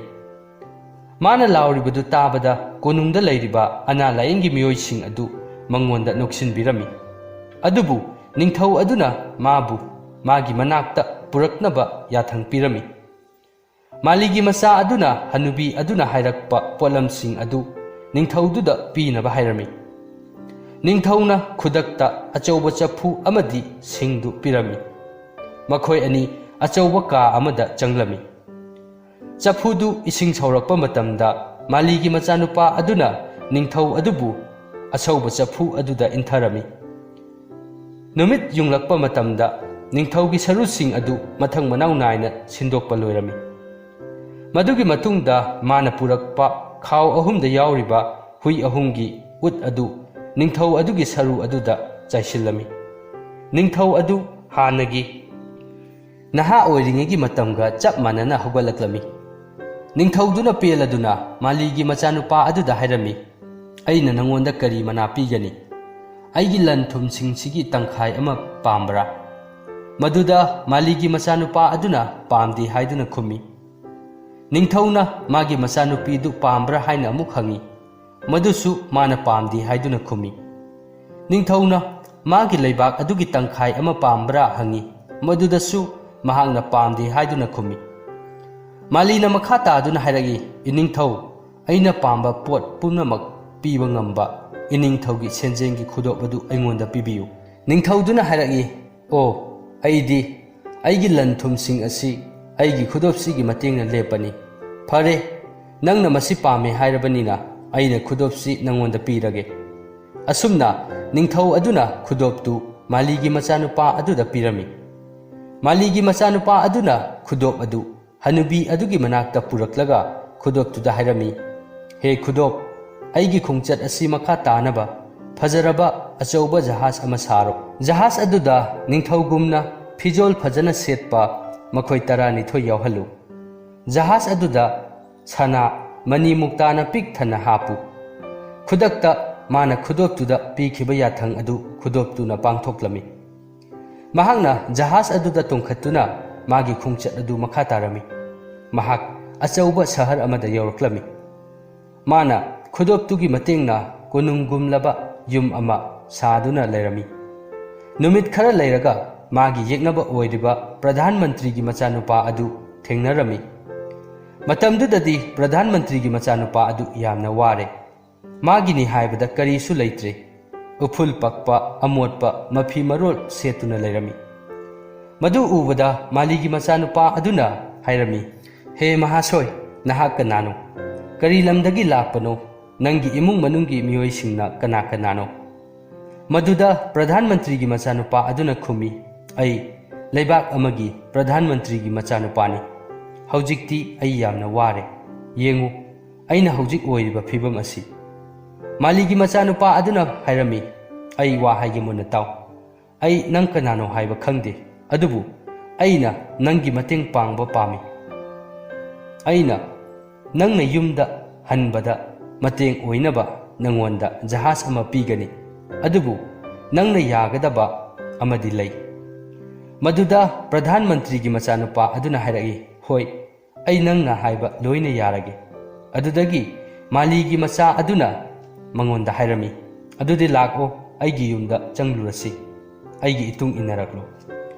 ꯃꯥꯅ ꯂꯥꯎꯔꯤꯕꯗꯨ ꯇꯥꯕꯗ ꯀꯣꯅꯨꯡꯗ ꯂꯩꯔꯤꯕ ꯑꯅꯥ ꯂꯥꯌꯦꯡꯒꯤ ꯃꯤꯑꯣꯏꯁꯤꯡ ꯑꯗꯨ ꯃꯉꯣꯟꯗ ꯅꯣꯛꯁꯤꯟꯕꯤꯔꯝꯃꯤ꯫ ꯑꯗꯨꯕꯨ ꯅꯤꯡꯊꯧ ꯑꯗꯨꯅ ꯃꯥꯕꯨ ꯃꯥꯒꯤ ꯃꯅꯥꯛꯇ ꯄꯨꯔꯛꯅꯕ ꯌꯥꯊꯪ ꯄꯤꯔꯝꯃꯤ꯫ ꯃꯥꯂꯤꯒꯤ ꯃꯆꯥ ꯑꯗꯨꯅ ꯍꯅꯨꯕꯤ ꯑꯗꯨꯅ ꯍꯥꯏꯔꯛꯄ ꯄꯣꯠꯂꯝꯁꯤꯡ ꯑꯗꯨ ꯅꯤꯡꯊꯧꯗꯨꯗ ꯄꯤꯅꯕ ꯍꯥꯏꯔꯝꯃꯤ꯫ ꯅꯤꯡꯊꯧꯅ ꯈꯨꯗꯛꯇ ꯑꯆꯧꯕ ꯆꯐꯨ ꯑꯃꯗꯤ ꯁꯤꯡꯗꯨ ꯄꯤꯔꯝꯃꯤ꯫ ꯃꯈꯣꯏ ꯑꯅꯤ ꯑꯆꯧꯕ ꯀꯥ ꯑꯃꯗ ꯆꯪꯂꯝꯃꯤ꯫ ꯆꯐꯨꯗꯨ ꯏꯁꯤꯡ ꯁꯧꯔꯛꯄ ꯃꯇꯝꯗ ꯃꯥꯂꯤꯒꯤ ꯃꯆꯥꯅꯨꯄꯥ ꯑꯗꯨꯅ ꯅꯤꯡꯊꯧ ꯑꯗꯨꯕꯨ ꯑꯁꯧꯕ ꯆꯐꯨ ꯑꯗꯨꯗ ꯏꯟꯊꯔꯝꯃꯤ꯫ ꯅꯨꯃꯤꯠ ꯌꯨꯡꯂꯛꯄ ꯃꯇꯝꯗ ꯅꯤꯡꯊꯧꯒꯤ ꯁꯔꯨꯁꯤꯡ ꯑꯗꯨ ꯃꯊꯪ ꯃꯅꯥꯎ ꯅꯥꯏꯅ ꯁꯤꯟꯗꯣꯛꯄ ꯂꯣꯏꯔꯝꯃꯤ꯫ ꯃꯗꯨꯒꯤ ꯃꯇꯨꯡꯗ ꯃꯥꯅ ꯄꯨꯔꯛꯄ ꯈꯥꯎ ꯑꯍꯨꯝꯗ ꯌꯥꯎꯔꯤꯕ ꯍꯨꯏ ꯑꯍꯨꯝꯒꯤ ꯎꯠ ꯑꯗꯨ ꯅꯤꯡꯊꯧ ꯑꯗꯨꯒꯤ ꯁꯔꯨ ꯑꯗꯨꯗ ꯆꯥꯏꯁꯤꯜꯂꯝꯃꯤ꯫ ꯅꯤꯡꯊꯧ ꯑꯗꯨ ꯍꯥꯟꯅꯒꯤ ꯅꯍꯥ ꯑꯣꯏꯔꯤꯉꯩꯒꯤ ꯃꯇꯝꯒ ꯆꯞ ꯃꯥꯟꯅꯅ ꯍꯧꯒꯠꯂꯛꯂꯝꯃꯤ꯫ ꯅꯤꯡꯊꯧꯗꯨꯅ ꯄꯦꯜꯂꯗꯨꯅ ꯃꯥꯂꯤꯒꯤ ꯃꯆꯥꯅꯨꯄꯥ ꯑꯗꯨꯗ ꯍꯥꯏꯔꯝꯃꯤ, "ꯑꯩꯅ ꯅꯉꯣꯟꯗ ꯀꯔꯤ ꯃꯅꯥ ꯄꯤꯒꯅꯤ? ꯑꯩꯒꯤ ꯂꯟ ꯊꯨꯝꯁꯤꯡꯁꯤꯒꯤ ꯇꯪꯈꯥꯏ ꯑꯃ ꯄꯥꯝꯕ꯭ꯔꯥ?" ꯃꯗꯨꯗ ꯃꯥꯂꯤꯒꯤ ꯃꯆꯥꯅꯨꯄꯥ ꯑꯗꯨꯅ ꯄꯥꯝꯗꯦ ꯍꯥꯏꯗꯨꯅ ꯈꯨꯝꯃꯤ꯫ ꯅꯤꯡꯊꯧꯅ ꯃꯥꯒꯤ ꯃꯆꯥꯅꯨꯄꯤꯗꯨ ꯄꯥꯝꯕ꯭ꯔꯥ ꯍꯥꯏꯅ ꯑꯃꯨꯛ ꯍꯪꯉꯤ꯫ ꯃꯗꯨꯁꯨ ꯃꯥꯅ ꯄꯥꯝꯗꯦ ꯍꯥꯏꯗꯨꯅ ꯈꯨꯝꯃꯤ꯫ ꯅꯤꯡꯊꯧꯅ ꯃꯥꯒꯤ ꯂꯩꯕꯥꯛ ꯑꯗꯨꯒꯤ ꯇꯪꯈꯥꯏ ꯑꯃ ꯄꯥꯝꯕ꯭ꯔꯥ ꯍꯪꯉꯤ꯫ ꯃꯗꯨꯗꯁꯨ ꯃꯍꯥꯛꯅ ꯄꯥꯝꯗꯦ ꯍꯥꯏꯗꯨꯅ ꯈꯨꯝꯃꯤ꯫ ꯃꯥꯂꯤꯅ ꯃꯈꯥ ꯇꯥꯗꯨꯅ ꯍꯥꯏꯔꯛꯏ, "ꯏꯅꯤꯡꯊꯧ, ꯑꯩꯅ ꯄꯥꯝꯕ ꯄꯣꯠ ꯄꯨꯝꯅꯃꯛ ꯄꯤꯕ ꯉꯝꯕ ꯏꯅꯤꯡꯊꯧꯒꯤ ꯁꯦꯟꯖꯦꯡꯒꯤ ꯈꯨꯗꯣꯞ ꯑꯗꯨ ꯑꯩꯉꯣꯟꯗ ꯄꯤꯕꯤꯌꯨ꯫" ꯅꯤꯡꯊꯧꯗꯨꯅ ꯍꯥꯏꯔꯛꯏ, "ꯑꯣ, ꯑꯩꯗꯤ ꯑꯩꯒꯤ ꯂꯟ ꯊꯨꯝꯁꯤꯡ ꯑꯁꯤ ꯑꯩꯒꯤ ꯈꯨꯗꯣꯞꯁꯤꯒꯤ ꯃꯇꯦꯡꯅ ꯂꯦꯞꯄꯅꯤ꯫ ꯐꯔꯦ, ꯅꯪꯅ ꯃꯁꯤ ꯄꯥꯝꯃꯦ ꯍꯥꯏꯔꯕꯅꯤꯅ ꯑꯩꯅ ꯈꯨꯗꯣꯞꯁꯤ ꯅꯪꯉꯣꯟꯗ ꯄꯤꯔꯒꯦ꯫" ꯑꯁꯨꯝꯅ ꯅꯤꯡꯊꯧ ꯑꯗꯨꯅ ꯈꯨꯗꯣꯞꯇꯨ ꯃꯥꯂꯤꯒꯤ ꯃꯆꯥꯅꯨꯄꯥ ꯑꯗꯨꯗ ꯄꯤꯔꯝꯃꯤ꯫ ꯃꯥꯂꯤꯒꯤ ꯃꯆꯥꯅꯨꯄꯥ ꯑꯗꯨꯅ ꯈꯨꯗꯣꯞ ꯑꯗꯨ ꯍꯅꯨꯕꯤ ꯑꯗꯨꯒꯤ ꯃꯅꯥꯛꯇ ꯄꯨꯔꯛꯂꯒ ꯈꯨꯗꯣꯞꯇꯨꯗ ꯍꯥꯏꯔꯝꯃꯤ, "ꯍꯦ ꯈꯨꯗꯣꯞ, ꯑꯩꯒꯤ ꯈꯣꯡꯆꯠ ꯑꯁꯤ ꯃꯈꯥ ꯇꯥꯅꯕ ꯐꯖꯔꯕ ꯑꯆꯧꯕ ꯖꯍꯥꯖ ꯑꯃ ꯁꯥꯔꯣ꯫ ꯖꯍꯥꯖ ꯑꯗꯨꯗ ꯅꯤꯡꯊꯧꯒꯨꯝꯅ ꯐꯤꯖꯣꯜ ꯐꯖꯅ ꯁꯦꯠꯄ ꯃꯈꯣꯏ ꯇꯔꯥꯅꯤꯊꯣꯏ ꯌꯥꯎꯍꯜꯂꯨ꯫ ꯖꯍꯥꯖ ꯑꯗꯨꯗ ꯁꯅꯥ, ꯃꯅꯤ ꯃꯨꯛꯇꯥꯅ ꯄꯤꯛ ꯊꯟꯅ ꯍꯥꯞꯄꯨ꯫" ꯈꯨꯗꯛꯇ ꯃꯥꯅ ꯈꯨꯗꯣꯞꯇꯨꯗ ꯄꯤꯈꯤꯕ ꯌꯥꯊꯪ ꯑꯗꯨ ꯈꯨꯗꯣꯞꯇꯨꯅ ꯄꯥꯡꯊꯣꯛꯂꯝꯃꯤ꯫ ꯃꯍꯥꯛꯅ ꯖꯍꯥꯖ ꯑꯗꯨꯗ ꯇꯣꯡꯈꯠꯇꯨꯅ ꯃꯥꯒꯤ ꯈꯣꯡꯆꯠ ꯑꯗꯨ ꯃꯈꯥ ꯇꯥꯔꯝꯃꯤ꯫ ꯃꯍꯥꯛ ꯑꯆꯧꯕ ꯁꯍꯔ ꯑꯃꯗ ꯌꯧꯔꯛꯂꯝꯃꯤ꯫ ꯃꯥꯅ ꯈꯨꯗꯣꯞꯇꯨꯒꯤ ꯃꯇꯦꯡꯅ ꯀꯣꯅꯨꯡꯒꯨꯝꯂꯕ ꯌꯨꯝ ꯑꯃ ꯁꯥꯗꯨꯅ ꯂꯩꯔꯝꯃꯤ꯫ ꯅꯨꯃꯤꯠ ꯈꯔ ꯂꯩꯔꯒ ꯃꯥꯒꯤ ꯌꯦꯛꯅꯕ ꯑꯣꯏꯔꯤꯕ ꯄ꯭ꯔꯙꯥꯟ ꯃꯟꯇ꯭ꯔꯤꯒꯤ ꯃꯆꯥꯅꯨꯄꯥ ꯑꯗꯨ ꯊꯦꯡꯅꯔꯝꯃꯤ꯫ ꯃꯇꯝꯗꯨꯗꯗꯤ ꯄ꯭ꯔꯙꯥꯟ ꯃꯟꯇ꯭ꯔꯤꯒꯤ ꯃꯆꯥꯅꯨꯄꯥ ꯑꯗꯨ ꯌꯥꯝꯅ ꯋꯥꯔꯦ꯫ ꯃꯥꯒꯤꯅꯤ ꯍꯥꯏꯕꯗ ꯀꯔꯤꯁꯨ ꯂꯩꯇ꯭ꯔꯦ꯫ ꯎꯐꯨꯜ ꯄꯛꯄ, ꯑꯃꯣꯠꯄ ꯃꯐꯤ ꯃꯔꯣꯜ ꯁꯦꯠꯇꯨꯅ ꯂꯩꯔꯝꯃꯤ꯫ ꯃꯗꯨ ꯎꯕꯗ ꯃꯥꯂꯤꯒꯤ ꯃꯆꯥꯅꯨꯄꯥ ꯑꯗꯨꯅ ꯍꯥꯏꯔꯝꯃꯤ, "ꯍꯦ ꯃꯍꯥꯁꯣꯏ, ꯅꯍꯥꯛ ꯀꯅꯥꯅꯣ? ꯀꯔꯤ ꯂꯝꯗꯒꯤ ꯂꯥꯛꯄꯅꯣ? ꯅꯪꯒꯤ ꯏꯃꯨꯡ ꯃꯅꯨꯡꯒꯤ ꯃꯤꯑꯣꯏꯁꯤꯡꯅ ꯀꯅꯥ ꯀꯅꯥꯅꯣ?" ꯃꯗꯨꯗ ꯄ꯭ꯔꯙꯥꯟ ꯃꯟꯇ꯭ꯔꯤꯒꯤ ꯃꯆꯥꯅꯨꯄꯥ ꯑꯗꯨꯅ ꯈꯨꯝꯃꯤ, "ꯑꯩ ꯂꯩꯕꯥꯛ ꯑꯃꯒꯤ ꯄ꯭ꯔꯙꯥꯟ ꯃꯟꯇ꯭ꯔꯤꯒꯤ ꯃꯆꯥꯅꯨꯄꯥꯅꯤ꯫ ꯍꯧꯖꯤꯛꯇꯤ ꯑꯩ ꯌꯥꯝꯅ ꯋꯥꯔꯦ꯫ ꯌꯦꯡꯉꯨ, ꯑꯩꯅ ꯍꯧꯖꯤꯛ ꯑꯣꯏꯔꯤꯕ ꯐꯤꯕꯝ ꯑꯁꯤ꯫" ꯃꯥꯂꯤꯒꯤ ꯃꯆꯥꯅꯨꯄꯥ ꯑꯗꯨꯅ ꯍꯥꯏꯔꯝꯃꯤ, "ꯑꯩ ꯋꯥ ꯍꯥꯏꯒꯦ ꯃꯨꯟꯅ ꯇꯥꯎ꯫ ꯑꯩ ꯅꯪ ꯀꯅꯥꯅꯣ ꯍꯥꯏꯕ ꯈꯪꯗꯦ, ꯑꯗꯨꯕꯨ ꯑꯩꯅ ꯅꯪꯒꯤ ꯃꯇꯦꯡ ꯄꯥꯡꯕ ꯄꯥꯝꯃꯤ꯫ ꯑꯩꯅ ꯅꯪꯅ ꯌꯨꯝꯗ ꯍꯟꯕꯗ ꯃꯇꯦꯡ ꯑꯣꯏꯅꯕ ꯅꯪꯉꯣꯟꯗ ꯖꯍꯥꯖ ꯑꯃ ꯄꯤꯒꯅꯤ, ꯑꯗꯨꯕꯨ ꯅꯪꯅ ꯌꯥꯒꯗꯕ ꯑꯃꯗꯤ ꯂꯩ꯫" ꯃꯗꯨꯗ ꯄ꯭ꯔꯙꯥꯟ ꯃꯟꯇ꯭ꯔꯤꯒꯤ ꯃꯆꯥꯅꯨꯄꯥ ꯑꯗꯨꯅ ꯍꯥꯏꯔꯛꯏ, "ꯍꯣꯏ, ꯑꯩ ꯅꯪꯅ ꯍꯥꯏꯕ ꯂꯣꯏꯅ ꯌꯥꯔꯒꯦ꯫" ꯑꯗꯨꯗꯒꯤ ꯃꯥꯂꯤꯒꯤ ꯃꯆꯥ ꯑꯗꯨꯅ ꯃꯉꯣꯟꯗ ꯍꯥꯏꯔꯝꯃꯤ, "ꯑꯗꯨꯗꯤ ꯂꯥꯛꯑꯣ, ꯑꯩꯒꯤ ꯌꯨꯝꯗ ꯆꯪꯂꯨꯔꯁꯤ, ꯑꯩꯒꯤ ꯏꯇꯨꯡ ꯏꯟꯅꯔꯛꯂꯣ꯫"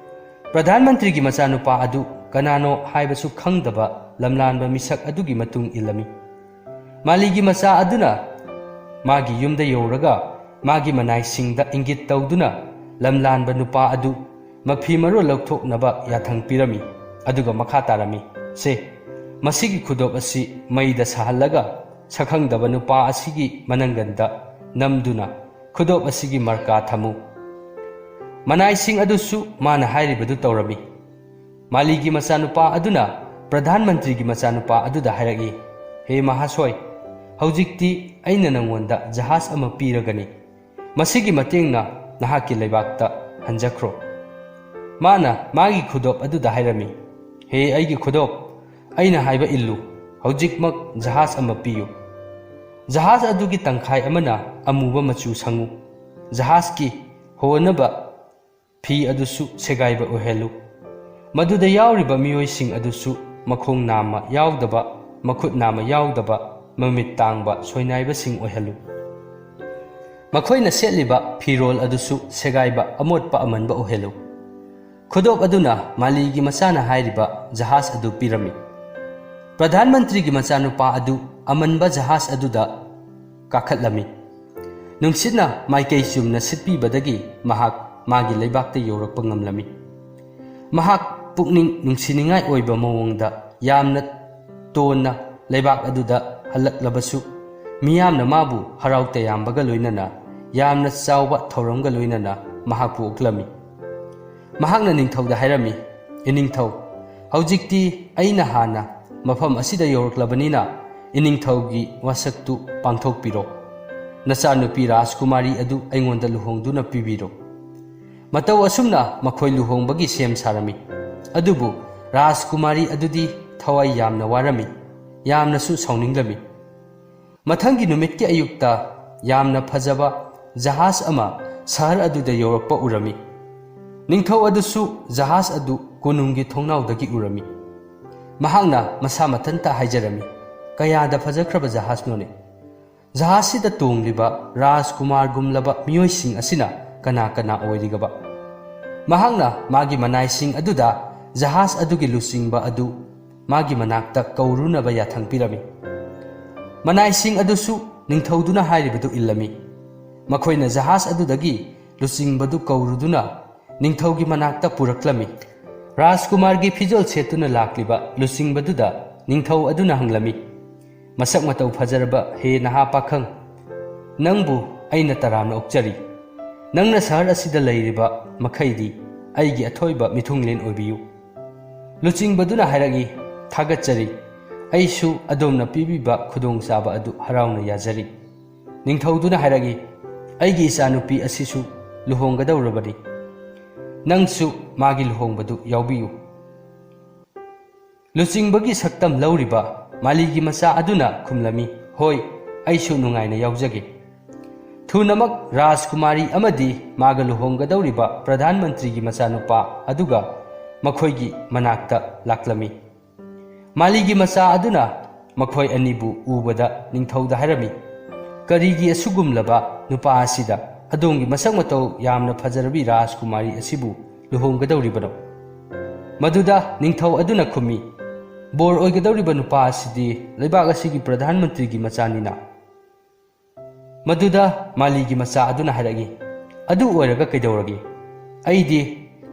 ꯄ꯭ꯔꯙꯥꯟ ꯃꯟꯇ꯭ꯔꯤꯒꯤ ꯃꯆꯥꯅꯨꯄꯥ ꯑꯗꯨ ꯀꯅꯥꯅꯣ ꯍꯥꯏꯕꯁꯨ ꯈꯪꯗꯕ ꯂꯝꯂꯥꯟꯕ ꯃꯤꯁꯛ ꯑꯗꯨꯒꯤ ꯃꯇꯨꯡ ꯏꯜꯂꯝꯃꯤ꯫ ꯃꯥꯂꯤꯒꯤ ꯃꯆꯥ ꯑꯗꯨꯅ ꯃꯥꯒꯤ ꯌꯨꯝꯗ ꯌꯧꯔꯒ ꯃꯥꯒꯤ ꯃꯅꯥꯏꯁꯤꯡꯗ ꯏꯪꯒꯤꯠ ꯇꯧꯗꯨꯅ ꯂꯝꯂꯥꯟꯕ ꯅꯨꯄꯥ ꯑꯗꯨ ꯃꯐꯤ ꯃꯔꯣꯜ ꯂꯧꯊꯣꯛꯅꯕ ꯌꯥꯊꯪ ꯄꯤꯔꯝꯃꯤ, ꯑꯗꯨꯒ ꯃꯈꯥ ꯇꯥꯔꯝꯃꯤ, "ꯁꯦ, ꯃꯁꯤꯒꯤ ꯈꯨꯗꯣꯞ ꯑꯁꯤ ꯃꯩꯗ ꯁꯥꯍꯜꯂꯒ ꯁꯛꯈꯪꯗꯕ ꯅꯨꯄꯥ ꯑꯁꯤꯒꯤ ꯃꯅꯪꯒꯟꯗ ꯅꯝꯗꯨꯅ ꯈꯨꯗꯣꯞ ꯑꯁꯤꯒꯤ ꯃꯔꯀꯥ ꯊꯝꯃꯨ꯫" ꯃꯅꯥꯏꯁꯤꯡ ꯑꯗꯨꯁꯨ ꯃꯥꯅ ꯍꯥꯏꯔꯤꯕꯗꯨ ꯇꯧꯔꯝꯃꯤ꯫ ꯃꯥꯂꯤꯒꯤ ꯃꯆꯥꯅꯨꯄꯥ ꯑꯗꯨꯅ ꯄ꯭ꯔꯙꯥꯟ ꯃꯟꯇ꯭ꯔꯤꯒꯤ ꯃꯆꯥꯅꯨꯄꯥ ꯑꯗꯨꯗ ꯍꯥꯏꯔꯛꯏ, "ꯍꯦ ꯃꯍꯥꯁꯣꯏ, ꯍꯧꯖꯤꯛꯇꯤ ꯑꯩꯅ ꯅꯪꯉꯣꯟꯗ ꯖꯍꯥꯖ ꯑꯃ ꯄꯤꯔꯒꯅꯤ꯫ ꯃꯁꯤꯒꯤ ꯃꯇꯦꯡꯅ ꯅꯍꯥꯛꯀꯤ ꯂꯩꯕꯥꯛꯇ ꯍꯟꯖꯈ꯭ꯔꯣ꯫" ꯃꯥꯅ ꯃꯥꯒꯤ ꯈꯨꯗꯣꯞ ꯑꯗꯨꯗ ꯍꯥꯏꯔꯝꯃꯤ, "ꯍꯦ ꯑꯩꯒꯤ ꯈꯨꯗꯣꯞ, ꯑꯩꯅ ꯍꯥꯏꯕ ꯏꯜꯂꯨ, ꯍꯧꯖꯤꯛꯃꯛ ꯖꯍꯥꯖ ꯑꯃ ꯄꯤꯌꯨ꯫ ꯖꯍꯥꯖ ꯑꯗꯨꯒꯤ ꯇꯪꯈꯥꯏ ꯑꯃꯅ ꯑꯃꯨꯕ ꯃꯆꯨ ꯁꯪꯉꯨ꯫ ꯖꯍꯥꯖꯀꯤ ꯍꯣꯅꯕ ꯐꯤ ꯑꯗꯨꯁꯨ ꯁꯦꯒꯥꯏꯕ ꯑꯣꯏꯍꯜꯂꯨ꯫ ꯃꯗꯨꯗ ꯌꯥꯎꯔꯤꯕ ꯃꯤꯑꯣꯏꯁꯤꯡ ꯑꯗꯨꯁꯨ ꯃꯈꯣꯡ ꯅꯥꯝꯃ ꯌꯥꯎꯗꯕ, ꯃꯈꯨꯠ ꯅꯥꯝꯃ ꯌꯥꯎꯗꯕ, ꯃꯃꯤꯠ ꯇꯥꯡꯕ ꯁꯣꯏꯅꯥꯏꯕꯁꯤꯡ ꯑꯣꯏꯍꯜꯂꯨ꯫ ꯃꯈꯣꯏꯅ ꯁꯦꯠꯂꯤꯕ ꯐꯤꯔꯣꯜ ꯑꯗꯨꯁꯨ ꯁꯦꯒꯥꯏꯕ, ꯑꯃꯣꯠꯄ ꯑꯃꯟꯕ ꯑꯣꯏꯍꯜꯂꯨ꯫" ꯈꯨꯗꯣꯞ ꯑꯗꯨꯅ ꯃꯥꯂꯤꯒꯤ ꯃꯆꯥꯅ ꯍꯥꯏꯔꯤꯕ ꯖꯍꯥꯖ ꯑꯗꯨ ꯄꯤꯔꯝꯃꯤ꯫ ꯄ꯭ꯔꯙꯥꯟ ꯃꯟꯇ꯭ꯔꯤꯒꯤ ꯃꯆꯥꯅꯨꯄꯥ ꯑꯗꯨ ꯑꯃꯟꯕ ꯖꯍꯥꯖ ꯑꯗꯨꯗ ꯀꯥꯈꯠꯂꯝꯃꯤ꯫ ꯅꯨꯡꯁꯤꯠꯅ ꯃꯥꯏꯀꯩ ꯆꯨꯝꯅ ꯁꯤꯠꯄꯤꯕꯗꯒꯤ ꯃꯍꯥꯛ ꯃꯥꯒꯤ ꯂꯩꯕꯥꯛꯇ ꯌꯧꯔꯛꯄ ꯉꯝꯂꯝꯃꯤ꯫ ꯃꯍꯥꯛ ꯄꯨꯛꯅꯤꯡ ꯅꯨꯡꯁꯤꯅꯤꯡꯉꯥꯏ ꯑꯣꯏꯕ ꯃꯑꯣꯡꯗ ꯌꯥꯝꯅ ꯇꯣꯟꯅ ꯂꯩꯕꯥꯛ ꯑꯗꯨꯗ ꯍꯜꯂꯛꯂꯕꯁꯨ, ꯃꯤꯌꯥꯝꯅ ꯃꯥꯕꯨ ꯍꯔꯥꯎ ꯇꯌꯥꯝꯕꯒ ꯂꯣꯏꯅꯅ ꯌꯥꯝꯅ ꯆꯥꯎꯕ ꯊꯧꯔꯝꯒ ꯂꯣꯏꯅꯅ ꯃꯍꯥꯛꯄꯨ ꯑꯣꯛꯂꯝꯃꯤ꯫ ꯃꯍꯥꯛꯅ ꯅꯤꯡꯊꯧꯗ ꯍꯥꯏꯔꯝꯃꯤ, "ꯏꯅꯤꯡꯊꯧ, ꯍꯧꯖꯤꯛꯇꯤ ꯑꯩꯅ ꯍꯥꯟꯅ ꯃꯐꯝ ꯑꯁꯤꯗ ꯌꯧꯔꯛꯂꯕꯅꯤꯅ, ꯏꯅꯤꯡꯊꯧꯒꯤ ꯋꯥꯁꯛꯇꯨ ꯄꯥꯡꯊꯣꯛꯄꯤꯔꯣ꯫ ꯅꯆꯥꯅꯨꯄꯤ ꯔꯥꯖꯀꯨꯃꯥꯔꯤ ꯑꯗꯨ ꯑꯩꯉꯣꯟꯗ ꯂꯨꯍꯣꯡꯗꯨꯅ ꯄꯤꯕꯤꯔꯣ꯫" ꯃꯇꯧ ꯑꯁꯨꯝꯅ ꯃꯈꯣꯏ ꯂꯨꯍꯣꯡꯕꯒꯤ ꯁꯦꯝ ꯁꯥꯔꯝꯃꯤ꯫ ꯑꯗꯨꯕꯨ ꯔꯥꯖꯀꯨꯃꯥꯔꯤ ꯑꯗꯨꯗꯤ ꯊꯋꯥꯏ ꯌꯥꯝꯅ ꯋꯥꯔꯝꯃꯤ, ꯌꯥꯝꯅꯁꯨ ꯁꯥꯎꯅꯤꯡꯂꯝꯃꯤ꯫ ꯃꯊꯪꯒꯤ ꯅꯨꯃꯤꯠꯀꯤ ꯑꯌꯨꯛꯇ ꯌꯥꯝꯅ ꯐꯖꯕ ꯖꯍꯥꯖ ꯑꯃ ꯁꯍꯔ ꯑꯗꯨꯗ ꯌꯧꯔꯛꯄ ꯎꯔꯝꯃꯤ꯫ ꯅꯤꯡꯊꯧ ꯑꯗꯨꯁꯨ ꯖꯍꯥꯖ ꯑꯗꯨ ꯀꯣꯅꯨꯡꯒꯤ ꯊꯣꯡꯅꯥꯎꯗꯒꯤ ꯎꯔꯝꯃꯤ꯫ ꯃꯍꯥꯛꯅ ꯃꯁꯥ ꯃꯊꯟꯇ ꯍꯥꯏꯖꯔꯝꯃꯤ, "ꯀꯌꯥꯗ ꯐꯖꯈ꯭ꯔꯕ ꯖꯍꯥꯖꯅꯣꯅꯦ! ꯖꯍꯥꯖꯁꯤꯗ ꯇꯣꯡꯂꯤꯕ ꯔꯥꯖꯀꯨꯃꯥꯔꯒꯨꯝꯂꯕ ꯃꯤꯑꯣꯏꯁꯤꯡ ꯑꯁꯤꯅ ꯀꯅꯥ ꯀꯅꯥ ꯑꯣꯏꯔꯤꯒꯕ?" ꯃꯍꯥꯛꯅ ꯃꯥꯒꯤ ꯃꯅꯥꯏꯁꯤꯡ ꯑꯗꯨꯗ ꯖꯍꯥꯖ ꯑꯗꯨꯒꯤ ꯂꯨꯆꯤꯡꯕ ꯑꯗꯨ ꯃꯥꯒꯤ ꯃꯅꯥꯛꯇ ꯀꯧꯔꯨꯅꯕ ꯌꯥꯊꯪ ꯄꯤꯔꯝꯃꯤ꯫ ꯃꯅꯥꯏꯁꯤꯡ ꯑꯗꯨꯁꯨ ꯅꯤꯡꯊꯧꯗꯨꯅ ꯍꯥꯏꯔꯤꯕꯗꯨ ꯏꯜꯂꯝꯃꯤ꯫ ꯃꯈꯣꯏꯅ ꯖꯍꯥꯖ ꯑꯗꯨꯗꯒꯤ ꯂꯨꯆꯤꯡꯕꯗꯨ ꯀꯧꯔꯨꯗꯨꯅ ꯅꯤꯡꯊꯧꯒꯤ ꯃꯅꯥꯛꯇ ꯄꯨꯔꯛꯂꯝꯃꯤ꯫ ꯔꯥꯖꯀꯨꯃꯥꯔꯒꯤ ꯐꯤꯖꯣꯜ ꯁꯦꯠꯇꯨꯅ ꯂꯥꯛꯂꯤꯕ ꯂꯨꯆꯤꯡꯕꯗꯨꯗ ꯅꯤꯡꯊꯧ ꯑꯗꯨꯅ ꯍꯪꯂꯝꯃꯤ, "ꯃꯁꯛ ꯃꯇꯧ ꯐꯖꯔꯕ ꯍꯦ ꯅꯍꯥ ꯄꯥꯈꯪ, ꯅꯪꯕꯨ ꯑꯩꯅ ꯇꯔꯥꯝꯅ ꯑꯣꯛꯆꯔꯤ꯫ ꯅꯪꯅ ꯁꯍꯔ ꯑꯁꯤꯗ ꯂꯩꯔꯤꯕ ꯃꯈꯩꯗꯤ ꯑꯩꯒꯤ ꯑꯊꯣꯏꯕ ꯃꯤꯊꯨꯡꯂꯦꯟ ꯑꯣꯏꯕꯤꯌꯨ꯫" ꯂꯨꯆꯤꯡꯕꯗꯨꯅ ꯍꯥꯏꯔꯛꯏ, "ꯊꯥꯒꯠꯆꯔꯤ꯫ ꯑꯩꯁꯨ ꯑꯗꯣꯝꯅ ꯄꯤꯕꯤꯕ ꯈꯨꯗꯣꯡꯆꯥꯕ ꯑꯗꯨ ꯍꯔꯥꯎꯅ ꯌꯥꯖꯔꯤ꯫" ꯅꯤꯡꯊꯧꯗꯨꯅ ꯍꯥꯏꯔꯛꯏ, "ꯑꯩꯒꯤ ꯏꯆꯥꯅꯨꯄꯤ ꯑꯁꯤꯁꯨ ꯂꯨꯍꯣꯡꯒꯗꯧꯔꯕꯅꯤ꯫ ꯅꯪꯁꯨ ꯃꯥꯒꯤ ꯂꯨꯍꯣꯡꯕꯗꯨ ꯌꯥꯎꯕꯤꯌꯨ꯫" ꯂꯨꯆꯤꯡꯕꯒꯤ ꯁꯛꯇꯝ ꯂꯧꯔꯤꯕ ꯃꯥꯂꯤꯒꯤ ꯃꯆꯥ ꯑꯗꯨꯅ ꯈꯨꯝꯂꯝꯃꯤ, "ꯍꯣꯏ, ꯑꯩꯁꯨ ꯅꯨꯡꯉꯥꯏꯅ ꯌꯥꯎꯖꯒꯦ꯫" ꯊꯨꯅꯃꯛ ꯔꯥꯖꯀꯨꯃꯥꯔꯤ ꯑꯃꯗꯤ ꯃꯥꯒ ꯂꯨꯍꯣꯡꯒꯗꯧꯔꯤꯕ ꯄ꯭ꯔꯙꯥꯟ ꯃꯟꯇ꯭ꯔꯤꯒꯤ ꯃꯆꯥꯅꯨꯄꯥ ꯑꯗꯨꯒ ꯃꯈꯣꯏꯒꯤ ꯃꯅꯥꯛꯇ ꯂꯥꯛꯂꯝꯃꯤ꯫ ꯃꯥꯂꯤꯒꯤ ꯃꯆꯥ ꯑꯗꯨꯅ ꯃꯈꯣꯏ ꯑꯅꯤꯕꯨ ꯎꯕꯗ ꯅꯤꯡꯊꯧꯗ ꯍꯥꯏꯔꯝꯃꯤ, "ꯀꯔꯤꯒꯤ ꯑꯁꯤꯒꯨꯝꯂꯕ ꯅꯨꯄꯥ ꯑꯁꯤꯗ ꯑꯗꯣꯝꯒꯤ ꯃꯁꯛ ꯃꯇꯧ ꯌꯥꯝꯅ ꯐꯖꯔꯕꯤ ꯔꯥꯖꯀꯨꯃꯥꯔꯤ ꯑꯁꯤꯕꯨ ꯂꯨꯍꯣꯡꯒꯗꯧꯔꯤꯕꯅꯣ?" ꯃꯗꯨꯗ ꯅꯤꯡꯊꯧ ꯑꯗꯨꯅ ꯈꯨꯝꯃꯤ, "ꯕꯣꯔ ꯑꯣꯏꯒꯗꯧꯔꯤꯕ ꯅꯨꯄꯥ ꯑꯁꯤꯗꯤ ꯂꯩꯕꯥꯛ ꯑꯁꯤꯒꯤ ꯄ꯭ꯔꯙꯥꯟ ꯃꯟꯇ꯭ꯔꯤꯒꯤ ꯃꯆꯥꯅꯤꯅ꯫" ꯃꯗꯨꯗ ꯃꯥꯂꯤꯒꯤ ꯃꯆꯥ ꯑꯗꯨꯅ ꯍꯥꯏꯔꯛꯏ, "ꯑꯗꯨ ꯑꯣꯏꯔꯒ ꯀꯩꯗꯧꯔꯒꯦ? ꯑꯩꯗꯤ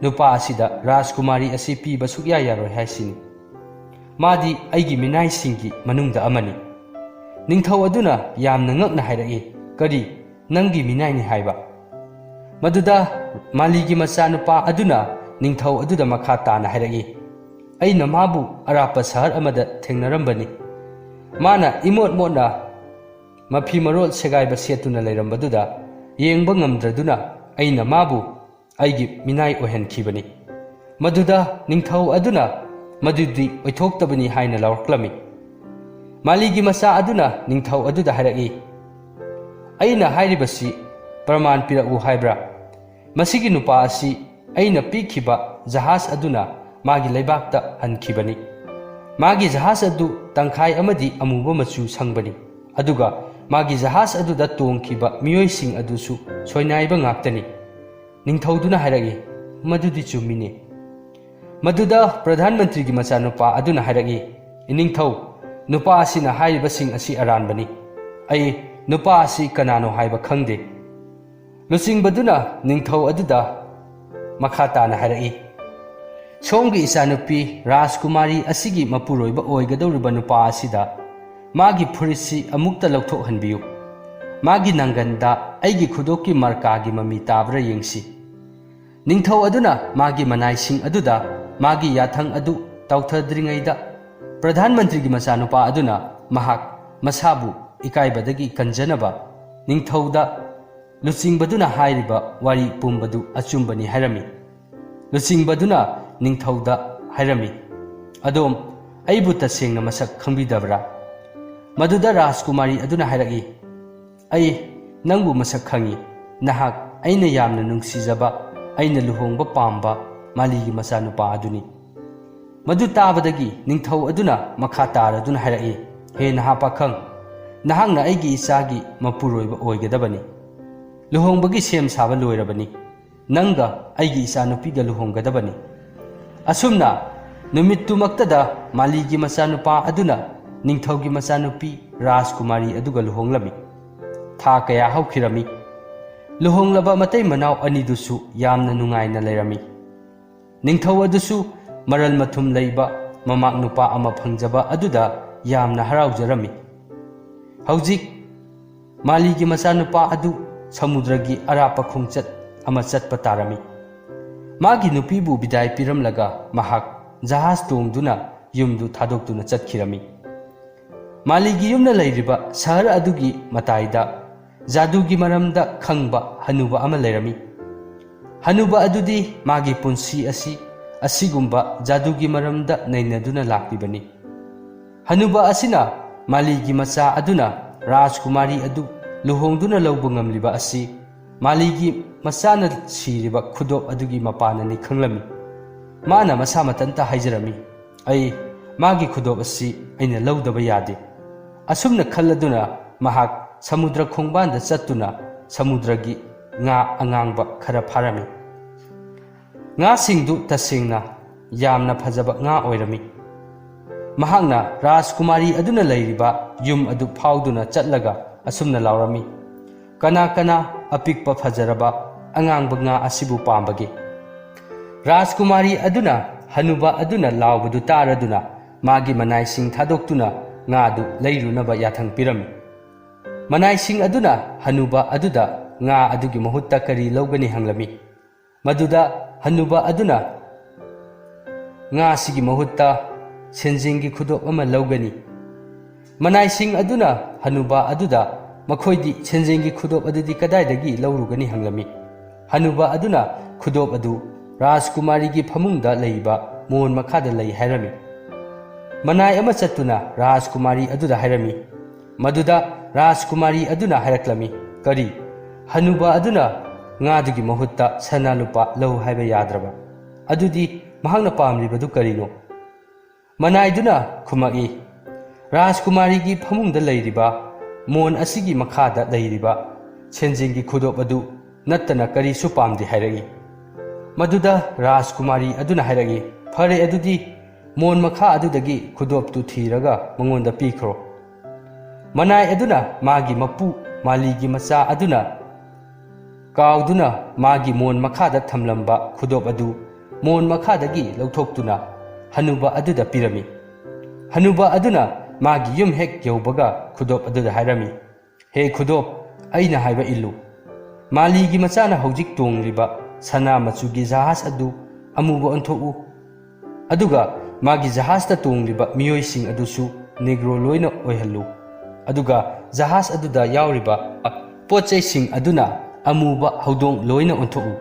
ꯅꯨꯄꯥ ꯑꯁꯤꯗ ꯔꯥꯖꯀꯨꯃꯥꯔꯤ ꯑꯁꯤ ꯄꯤꯕ ꯁꯨꯛꯌꯥ ꯌꯥꯔꯣꯏ ꯍꯥꯏꯁꯤꯅꯤ꯫ ꯃꯥꯗꯤ ꯑꯩꯒꯤ ꯃꯤꯅꯥꯏꯁꯤꯡꯒꯤ ꯃꯅꯨꯡꯗ ꯑꯃꯅꯤ꯫ ꯅꯤꯡꯊꯧ ꯑꯗꯨꯅ ꯌꯥꯝꯅ ꯉꯛꯅ ꯍꯥꯏꯔꯛꯏ, "ꯀꯔꯤ, ꯅꯪꯒꯤ ꯃꯤꯅꯥꯏꯅꯤ ꯍꯥꯏꯕ?" ꯃꯗꯨꯗ ꯃꯥꯂꯤꯒꯤ ꯃꯆꯥꯅꯨꯄꯥ ꯑꯗꯨꯅ ꯅꯤꯡꯊꯧ ꯑꯗꯨꯗ ꯃꯈꯥ ꯇꯥꯅ ꯍꯥꯏꯔꯛꯏ, "ꯑꯩꯅ ꯃꯥꯕꯨ ꯑꯔꯥꯞꯄ ꯁꯍꯔ ꯑꯃꯗ ꯊꯦꯡꯅꯔꯝꯕꯅꯤ꯫ ꯃꯥꯅ ꯏꯃꯣꯠ ꯃꯣꯠꯅ ꯃꯐꯤ ꯃꯔꯣꯜ ꯁꯦꯒꯥꯏꯕ ꯁꯦꯠꯇꯨꯅ ꯂꯩꯔꯝꯕꯗꯨꯗ ꯌꯦꯡꯕ ꯉꯝꯗ꯭ꯔꯗꯨꯅ ꯑꯩꯅ ꯃꯥꯕꯨ ꯑꯩꯒꯤ ꯃꯤꯅꯥꯏ ꯑꯣꯏꯍꯟꯈꯤꯕꯅꯤ꯫" ꯃꯗꯨꯗ ꯅꯤꯡꯊꯧ ꯑꯗꯨꯅ ꯃꯗꯨꯗꯤ ꯑꯣꯏꯊꯣꯛꯇꯕꯅꯤ ꯍꯥꯏꯅ ꯂꯥꯎꯔꯛꯂꯝꯃꯤ꯫ ꯃꯥꯂꯤꯒꯤ ꯃꯆꯥ ꯑꯗꯨꯅ ꯅꯤꯡꯊꯧ ꯑꯗꯨꯗ ꯍꯥꯏꯔꯛꯏ, "ꯑꯩꯅ ꯍꯥꯏꯔꯤꯕꯁꯤ ꯄ꯭ꯔꯃꯥꯟ ꯄꯤꯔꯛꯎ ꯍꯥꯏꯕ꯭ꯔꯥ? ꯃꯁꯤꯒꯤ ꯅꯨꯄꯥ ꯑꯁꯤ ꯑꯩꯅ ꯄꯤꯈꯤꯕ ꯖꯍꯥꯖ ꯑꯗꯨꯅ ꯃꯥꯒꯤ ꯂꯩꯕꯥꯛꯇ ꯍꯟꯈꯤꯕꯅꯤ꯫ ꯃꯥꯒꯤ ꯖꯍꯥꯖ ꯑꯗꯨ ꯇꯪꯈꯥꯏ ꯑꯃꯗꯤ ꯑꯃꯨꯕ ꯃꯆꯨ ꯁꯪꯕꯅꯤ, ꯑꯗꯨꯒ ꯃꯥꯒꯤ ꯖꯍꯥꯖ ꯑꯗꯨꯗ ꯇꯣꯡꯈꯤꯕ ꯃꯤꯑꯣꯏꯁꯤꯡ ꯑꯗꯨꯁꯨ ꯁꯣꯏꯅꯥꯏꯕ ꯉꯥꯛꯇꯅꯤ꯫" ꯅꯤꯡꯊꯧꯗꯨꯅ ꯍꯥꯏꯔꯛꯏ, "ꯃꯗꯨꯗꯤ ꯆꯨꯝꯃꯤꯅꯦ꯫" ꯃꯗꯨꯗ ꯄ꯭ꯔꯙꯥꯟ ꯃꯟꯇ꯭ꯔꯤꯒꯤ ꯃꯆꯥꯅꯨꯄꯥ ꯑꯗꯨꯅ ꯍꯥꯏꯔꯛꯏ, "ꯏꯅꯤꯡꯊꯧ, ꯅꯨꯄꯥ ꯑꯁꯤꯅ ꯍꯥꯏꯔꯤꯕꯁꯤꯡ ꯑꯁꯤ ꯑꯔꯥꯟꯕꯅꯤ꯫ ꯑꯩ ꯅꯨꯄꯥ ꯑꯁꯤ ꯀꯅꯥꯅꯣ ꯍꯥꯏꯕ ꯈꯪꯗꯦ꯫" ꯂꯨꯆꯤꯡꯕꯗꯨꯅ ꯅꯤꯡꯊꯧ ꯑꯗꯨꯗ ꯃꯈꯥ ꯇꯥꯅ ꯍꯥꯏꯔꯛꯏ, "ꯁꯣꯝꯒꯤ ꯏꯆꯥꯅꯨꯄꯤ ꯔꯥꯖꯀꯨꯃꯥꯔꯤ ꯑꯁꯤꯒꯤ ꯃꯄꯨꯔꯣꯏꯕ ꯑꯣꯏꯒꯗꯧꯔꯤꯕ ꯅꯨꯄꯥ ꯑꯁꯤꯗ ꯃꯥꯒꯤ ꯐꯨꯔꯤꯠꯁꯤ ꯑꯃꯨꯛꯇ ꯂꯧꯊꯣꯛꯍꯟꯕꯤꯌꯨ꯫ ꯃꯥꯒꯤ ꯅꯪꯒꯟꯗ ꯑꯩꯒꯤ ꯈꯨꯗꯣꯞꯀꯤ ꯃꯔꯀꯥꯒꯤ ꯃꯃꯤ ꯇꯥꯕ꯭ꯔꯥ ꯌꯦꯡꯁꯤ꯫" ꯅꯤꯡꯊꯧ ꯑꯗꯨꯅ ꯃꯥꯒꯤ ꯃꯅꯥꯏꯁꯤꯡ ꯑꯗꯨꯗ ꯃꯥꯒꯤ ꯌꯥꯊꯪ ꯑꯗꯨ ꯇꯧꯊꯗ꯭ꯔꯤꯉꯩꯗ, ꯄ꯭ꯔꯙꯥꯟ ꯃꯟꯇ꯭ꯔꯤꯒꯤ ꯃꯆꯥꯅꯨꯄꯥ ꯑꯗꯨꯅ ꯃꯍꯥꯛ ꯃꯁꯥꯕꯨ ꯏꯀꯥꯏꯕꯗꯒꯤ ꯀꯟꯖꯅꯕ ꯅꯤꯡꯊꯧꯗ ꯂꯨꯆꯤꯡꯕꯗꯨꯅ ꯍꯥꯏꯔꯤꯕ ꯋꯥꯔꯤ ꯄꯨꯝꯕꯗꯨ ꯑꯆꯨꯝꯕꯅꯤ ꯍꯥꯏꯔꯝꯃꯤ꯫ ꯂꯨꯆꯤꯡꯕꯗꯨꯅ ꯅꯤꯡꯊꯧꯗ ꯍꯥꯏꯔꯝꯃꯤ, "ꯑꯗꯣꯝ ꯑꯩꯕꯨ ꯇꯁꯦꯡꯅ ꯃꯁꯛ ꯈꯪꯕꯤꯗꯕ꯭ꯔꯥ?" ꯃꯗꯨꯗ ꯔꯥꯖꯀꯨꯃꯥꯔꯤ ꯑꯗꯨꯅ ꯍꯥꯏꯔꯛꯏ, "ꯑꯩ ꯅꯪꯕꯨ ꯃꯁꯛ ꯈꯪꯏ꯫ ꯅꯍꯥꯛ ꯑꯩꯅ ꯌꯥꯝꯅ ꯅꯨꯡꯁꯤꯖꯕ, ꯑꯩꯅ ꯂꯨꯍꯣꯡꯕ ꯄꯥꯝꯕ ꯃꯥꯂꯤꯒꯤ ꯃꯆꯥꯅꯨꯄꯥ ꯑꯗꯨꯅꯤ꯫" ꯃꯗꯨ ꯇꯥꯕꯗꯒꯤ ꯅꯤꯡꯊꯧ ꯑꯗꯨꯅ ꯃꯈꯥ ꯇꯥꯔꯗꯨꯅ ꯍꯥꯏꯔꯛꯏ, "ꯍꯦ ꯅꯍꯥ ꯄꯥꯈꯪ, ꯅꯍꯥꯛꯅ ꯑꯩꯒꯤ ꯏꯆꯥꯒꯤ ꯃꯄꯨꯔꯣꯏꯕ ꯑꯣꯏꯒꯗꯕꯅꯤ꯫ ꯂꯨꯍꯣꯡꯕꯒꯤ ꯁꯦꯝ ꯁꯥꯕ ꯂꯣꯏꯔꯕꯅꯤ꯫ ꯅꯪꯒ ꯑꯩꯒꯤ ꯏꯆꯥꯅꯨꯄꯤꯒ ꯂꯨꯍꯣꯡꯒꯗꯕꯅꯤ꯫" ꯑꯁꯨꯝꯅ ꯅꯨꯃꯤꯠꯇꯨꯃꯛꯇꯗ ꯃꯥꯂꯤꯒꯤ ꯃꯆꯥꯅꯨꯄꯥ ꯑꯗꯨꯅ ꯅꯤꯡꯊꯧꯒꯤ ꯃꯆꯥꯅꯨꯄꯤ ꯔꯥꯖꯀꯨꯃꯥꯔꯤ ꯑꯗꯨꯒ ꯂꯨꯍꯣꯡꯂꯝꯃꯤ꯫ ꯊꯥ ꯀꯌꯥ ꯍꯧꯈꯤꯔꯝꯃꯤ꯫ ꯂꯨꯍꯣꯡꯂꯕ ꯃꯇꯩ ꯃꯅꯥꯎ ꯑꯅꯤꯗꯨꯁꯨ ꯌꯥꯝꯅ ꯅꯨꯡꯉꯥꯏꯅ ꯂꯩꯔꯝꯃꯤ꯫ ꯅꯤꯡꯊꯧ ꯑꯗꯨꯁꯨ ꯃꯔꯜ ꯃꯊꯨꯝ ꯂꯩꯕ ꯃꯃꯥꯛ ꯅꯨꯄꯥ ꯑꯃ ꯐꯪꯖꯕ ꯑꯗꯨꯗ ꯌꯥꯝꯅ ꯍꯔꯥꯎꯖꯔꯝꯃꯤ꯫ ꯍꯧꯖꯤꯛ ꯃꯥꯂꯤꯒꯤ ꯃꯆꯥꯅꯨꯄꯥ ꯑꯗꯨ ꯁꯃꯨꯗ꯭ꯔꯒꯤ ꯑꯔꯥꯞꯄ ꯈꯣꯡꯆꯠ ꯑꯃ ꯆꯠꯄ ꯇꯥꯔꯝꯃꯤ꯫ ꯃꯥꯒꯤ ꯅꯨꯄꯤꯕꯨ ꯕꯤꯗꯥꯏ ꯄꯤꯔꯝꯂꯒ ꯃꯍꯥꯛ ꯖꯍꯥꯖ ꯇꯣꯡꯗꯨꯅ ꯌꯨꯝꯗꯨ ꯊꯥꯗꯣꯛꯇꯨꯅ ꯆꯠꯈꯤꯔꯝꯃꯤ꯫ ꯃꯥꯂꯤꯒꯤ ꯌꯨꯝꯅ ꯂꯩꯔꯤꯕ ꯁꯍꯔ ꯑꯗꯨꯒꯤ ꯃꯇꯥꯏꯗ ꯖꯥꯗꯨꯒꯤ ꯃꯔꯝꯗ ꯈꯪꯕ ꯍꯅꯨꯕ ꯑꯃ ꯂꯩꯔꯝꯃꯤ꯫ ꯍꯅꯨꯕ ꯑꯗꯨꯗꯤ ꯃꯥꯒꯤ ꯄꯨꯟꯁꯤ ꯑꯁꯤ ꯑꯁꯤꯒꯨꯝꯕ ꯖꯥꯗꯨꯒꯤ ꯃꯔꯝꯗ ꯅꯩꯅꯗꯨꯅ ꯂꯥꯛꯂꯤꯕꯅꯤ꯫ ꯍꯅꯨꯕ ꯑꯁꯤꯅ ꯃꯥꯂꯤꯒꯤ ꯃꯆꯥ ꯑꯗꯨꯅ ꯔꯥꯖꯀꯨꯃꯥꯔꯤ ꯑꯗꯨ ꯂꯨꯍꯣꯡꯗꯨꯅ ꯂꯧꯕ ꯉꯝꯂꯤꯕ ꯑꯁꯤ ꯃꯥꯂꯤꯒꯤ ꯃꯆꯥꯅ ꯁꯤꯔꯤꯕ ꯈꯨꯗꯣꯞ ꯑꯗꯨꯒꯤ ꯃꯄꯥꯅꯅꯤ ꯈꯪꯂꯝꯃꯤ꯫ ꯃꯥꯅ ꯃꯁꯥ ꯃꯊꯟꯇ ꯍꯥꯏꯖꯔꯝꯃꯤ, "ꯑꯩ ꯃꯥꯒꯤ ꯈꯨꯗꯣꯞ ꯑꯁꯤ ꯑꯩꯅ ꯂꯧꯗꯕ ꯌꯥꯗꯦ"꯫ ꯑꯁꯨꯝꯅ ꯈꯜꯂꯗꯨꯅ ꯃꯍꯥꯛ ꯁꯃꯨꯗ꯭ꯔ ꯈꯣꯡꯕꯥꯟꯗ ꯆꯠꯇꯨꯅ ꯁꯃꯨꯗ꯭ꯔꯒꯤ ꯉꯥ ꯑꯉꯥꯡꯕ ꯈꯔ ꯐꯥꯔꯝꯃꯤ꯫ ꯉꯥꯁꯤꯡꯗꯨ ꯇꯁꯦꯡꯅ ꯌꯥꯝꯅ ꯐꯖꯕ ꯉꯥ ꯑꯣꯏꯔꯝꯃꯤ꯫ ꯃꯍꯥꯛꯅ ꯔꯥꯖꯀꯨꯃꯥꯔꯤ ꯑꯗꯨꯅ ꯂꯩꯔꯤꯕ ꯌꯨꯝ ꯑꯗꯨ ꯐꯥꯎꯗꯨꯅ ꯆꯠꯂꯒ ꯑꯁꯨꯝꯅ ꯂꯥꯎꯔꯝꯃꯤ, "ꯀꯅꯥ ꯀꯅꯥ ꯑꯄꯤꯛꯄ ꯐꯖꯔꯕ ꯑꯉꯥꯡꯕ ꯉꯥ ꯑꯁꯤꯕꯨ ꯄꯥꯝꯕꯒꯦ?" ꯔꯥꯖꯀꯨꯃꯥꯔꯤ ꯑꯗꯨꯅ ꯍꯅꯨꯕ ꯑꯗꯨꯅ ꯂꯥꯎꯕꯗꯨ ꯇꯥꯔꯗꯨꯅ ꯃꯥꯒꯤ ꯃꯅꯥꯏꯁꯤꯡ ꯊꯥꯗꯣꯛꯇꯨꯅ ꯉꯥꯗꯨ ꯂꯩꯔꯨꯅꯕ ꯌꯥꯊꯪ ꯄꯤꯔꯝꯃꯤ꯫ ꯃꯅꯥꯏꯁꯤꯡ ꯑꯗꯨꯅ ꯍꯅꯨꯕ ꯑꯗꯨꯗ ꯉꯥ ꯑꯗꯨꯒꯤ ꯃꯍꯨꯠꯇ ꯀꯔꯤ ꯂꯧꯒꯅꯤ ꯍꯪꯂꯝꯃꯤ꯫ ꯃꯗꯨꯗ ꯍꯅꯨꯕ ꯑꯗꯨꯅ ꯉꯥꯁꯤꯒꯤ ꯃꯍꯨꯠꯇ ꯁꯦꯟꯖꯦꯡꯒꯤ ꯈꯨꯗꯣꯞ ꯑꯃ ꯂꯧꯒꯅꯤ꯫ ꯃꯅꯥꯏꯁꯤꯡ ꯑꯗꯨꯅ ꯍꯅꯨꯕ ꯑꯗꯨꯗ ꯃꯈꯣꯏꯗꯤ ꯁꯦꯟꯖꯦꯡꯒꯤ ꯈꯨꯗꯣꯞ ꯑꯗꯨꯗꯤ ꯀꯗꯥꯏꯗꯒꯤ ꯂꯧꯔꯨꯒꯅꯤ ꯍꯪꯂꯝꯃꯤ꯫ ꯍꯅꯨꯕ ꯑꯗꯨꯅ ꯈꯨꯗꯣꯞ ꯑꯗꯨ ꯔꯥꯖꯀꯨꯃꯥꯔꯤꯒꯤ ꯐꯃꯨꯡꯗ ꯂꯩꯕ ꯃꯣꯟ ꯃꯈꯥꯗ ꯂꯩ ꯍꯥꯏꯔꯝꯃꯤ꯫ ꯃꯅꯥꯏ ꯑꯃ ꯆꯠꯇꯨꯅ ꯔꯥꯖꯀꯨꯃꯥꯔꯤ ꯑꯗꯨꯗ ꯍꯥꯏꯔꯝꯃꯤ꯫ ꯃꯗꯨꯗ ꯔꯥꯖꯀꯨꯃꯥꯔꯤ ꯑꯗꯨꯅ ꯍꯥꯏꯔꯛꯂꯝꯃꯤ, "ꯀꯔꯤ? ꯍꯅꯨꯕ ꯑꯗꯨꯅ ꯉꯥꯗꯨꯒꯤ ꯃꯍꯨꯠꯇ ꯁꯅꯥ ꯂꯨꯄꯥ ꯂꯧ ꯍꯥꯏꯕ ꯌꯥꯗ꯭ꯔꯕ? ꯑꯗꯨꯗꯤ ꯃꯍꯥꯛꯅ ꯄꯥꯝꯂꯤꯕꯗꯨ ꯀꯔꯤꯅꯣ?" ꯃꯅꯥꯏꯗꯨꯅ ꯈꯨꯝꯃꯛꯏ, "ꯔꯥꯖꯀꯨꯃꯥꯔꯤꯒꯤ ꯐꯃꯨꯡꯗ ꯂꯩꯔꯤꯕ ꯃꯣꯟ ꯑꯁꯤꯒꯤ ꯃꯈꯥꯗ ꯂꯩꯔꯤꯕ ꯁꯦꯟꯖꯦꯡꯒꯤ ꯈꯨꯗꯣꯞ ꯑꯗꯨ ꯅꯠꯇꯅ ꯀꯔꯤꯁꯨ ꯄꯥꯝꯗꯦ" ꯍꯥꯏꯔꯛꯏ꯫ ꯃꯗꯨꯗ ꯔꯥꯖꯀꯨꯃꯥꯔꯤ ꯑꯗꯨꯅ ꯍꯥꯏꯔꯛꯏ, "ꯐꯔꯦ, ꯑꯗꯨꯗꯤ ꯃꯣꯟ ꯃꯈꯥ ꯑꯗꯨꯗꯒꯤ ꯈꯨꯗꯣꯞꯇꯨ ꯊꯤꯔꯒ ꯃꯉꯣꯟꯗ ꯄꯤꯈ꯭ꯔꯣ"꯫ ꯃꯅꯥꯏ ꯑꯗꯨꯅ ꯃꯥꯒꯤ ꯃꯄꯨ ꯃꯥꯂꯤꯒꯤ ꯃꯆꯥ ꯑꯗꯨꯅ ꯀꯥꯎꯗꯨꯅ ꯃꯥꯒꯤ ꯃꯣꯟ ꯃꯈꯥꯗ ꯊꯝꯂꯝꯕ ꯈꯨꯗꯣꯞ ꯑꯗꯨ ꯃꯣꯟ ꯃꯈꯥꯗꯒꯤ ꯂꯧꯊꯣꯛꯇꯨꯅ ꯍꯅꯨꯕ ꯑꯗꯨꯗ ꯄꯤꯔꯝꯃꯤ꯫ ꯍꯅꯨꯕ ꯑꯗꯨꯅ ꯃꯥꯒꯤ ꯌꯨꯝ ꯍꯦꯛ ꯌꯧꯕꯒ ꯈꯨꯗꯣꯞ ꯑꯗꯨꯗ ꯍꯥꯏꯔꯝꯃꯤ, "ꯍꯦ ꯈꯨꯗꯣꯞ, ꯑꯩꯅ ꯍꯥꯏꯕ ꯏꯜꯂꯨ꯫ ꯃꯥꯂꯤꯒꯤ ꯃꯆꯥꯅ ꯍꯧꯖꯤꯛ ꯇꯣꯡꯂꯤꯕ ꯁꯅꯥ ꯃꯆꯨꯒꯤ ꯖꯍꯥꯖ ꯑꯗꯨ ꯑꯃꯨꯕ ꯑꯣꯟꯊꯣꯛꯎ꯫ ꯑꯗꯨꯒ ꯃꯥꯒꯤ ꯖꯍꯥꯖꯇ ꯇꯣꯡꯂꯤꯕ ꯃꯤꯑꯣꯏꯁꯤꯡ ꯑꯗꯨꯁꯨ ꯅꯦꯒ꯭ꯔꯣ ꯂꯣꯏꯅ ꯑꯣꯏꯍꯜꯂꯨ꯫ ꯑꯗꯨꯒ ꯖꯍꯥꯖ ꯑꯗꯨꯗ ꯌꯥꯎꯔꯤꯕ ꯄꯣꯠ ꯆꯩꯁꯤꯡ ꯑꯗꯨꯅ ꯑꯃꯨꯕ ꯍꯧꯗꯣꯡ ꯂꯣꯏꯅ ꯑꯣꯟꯊꯣꯛꯎ꯫"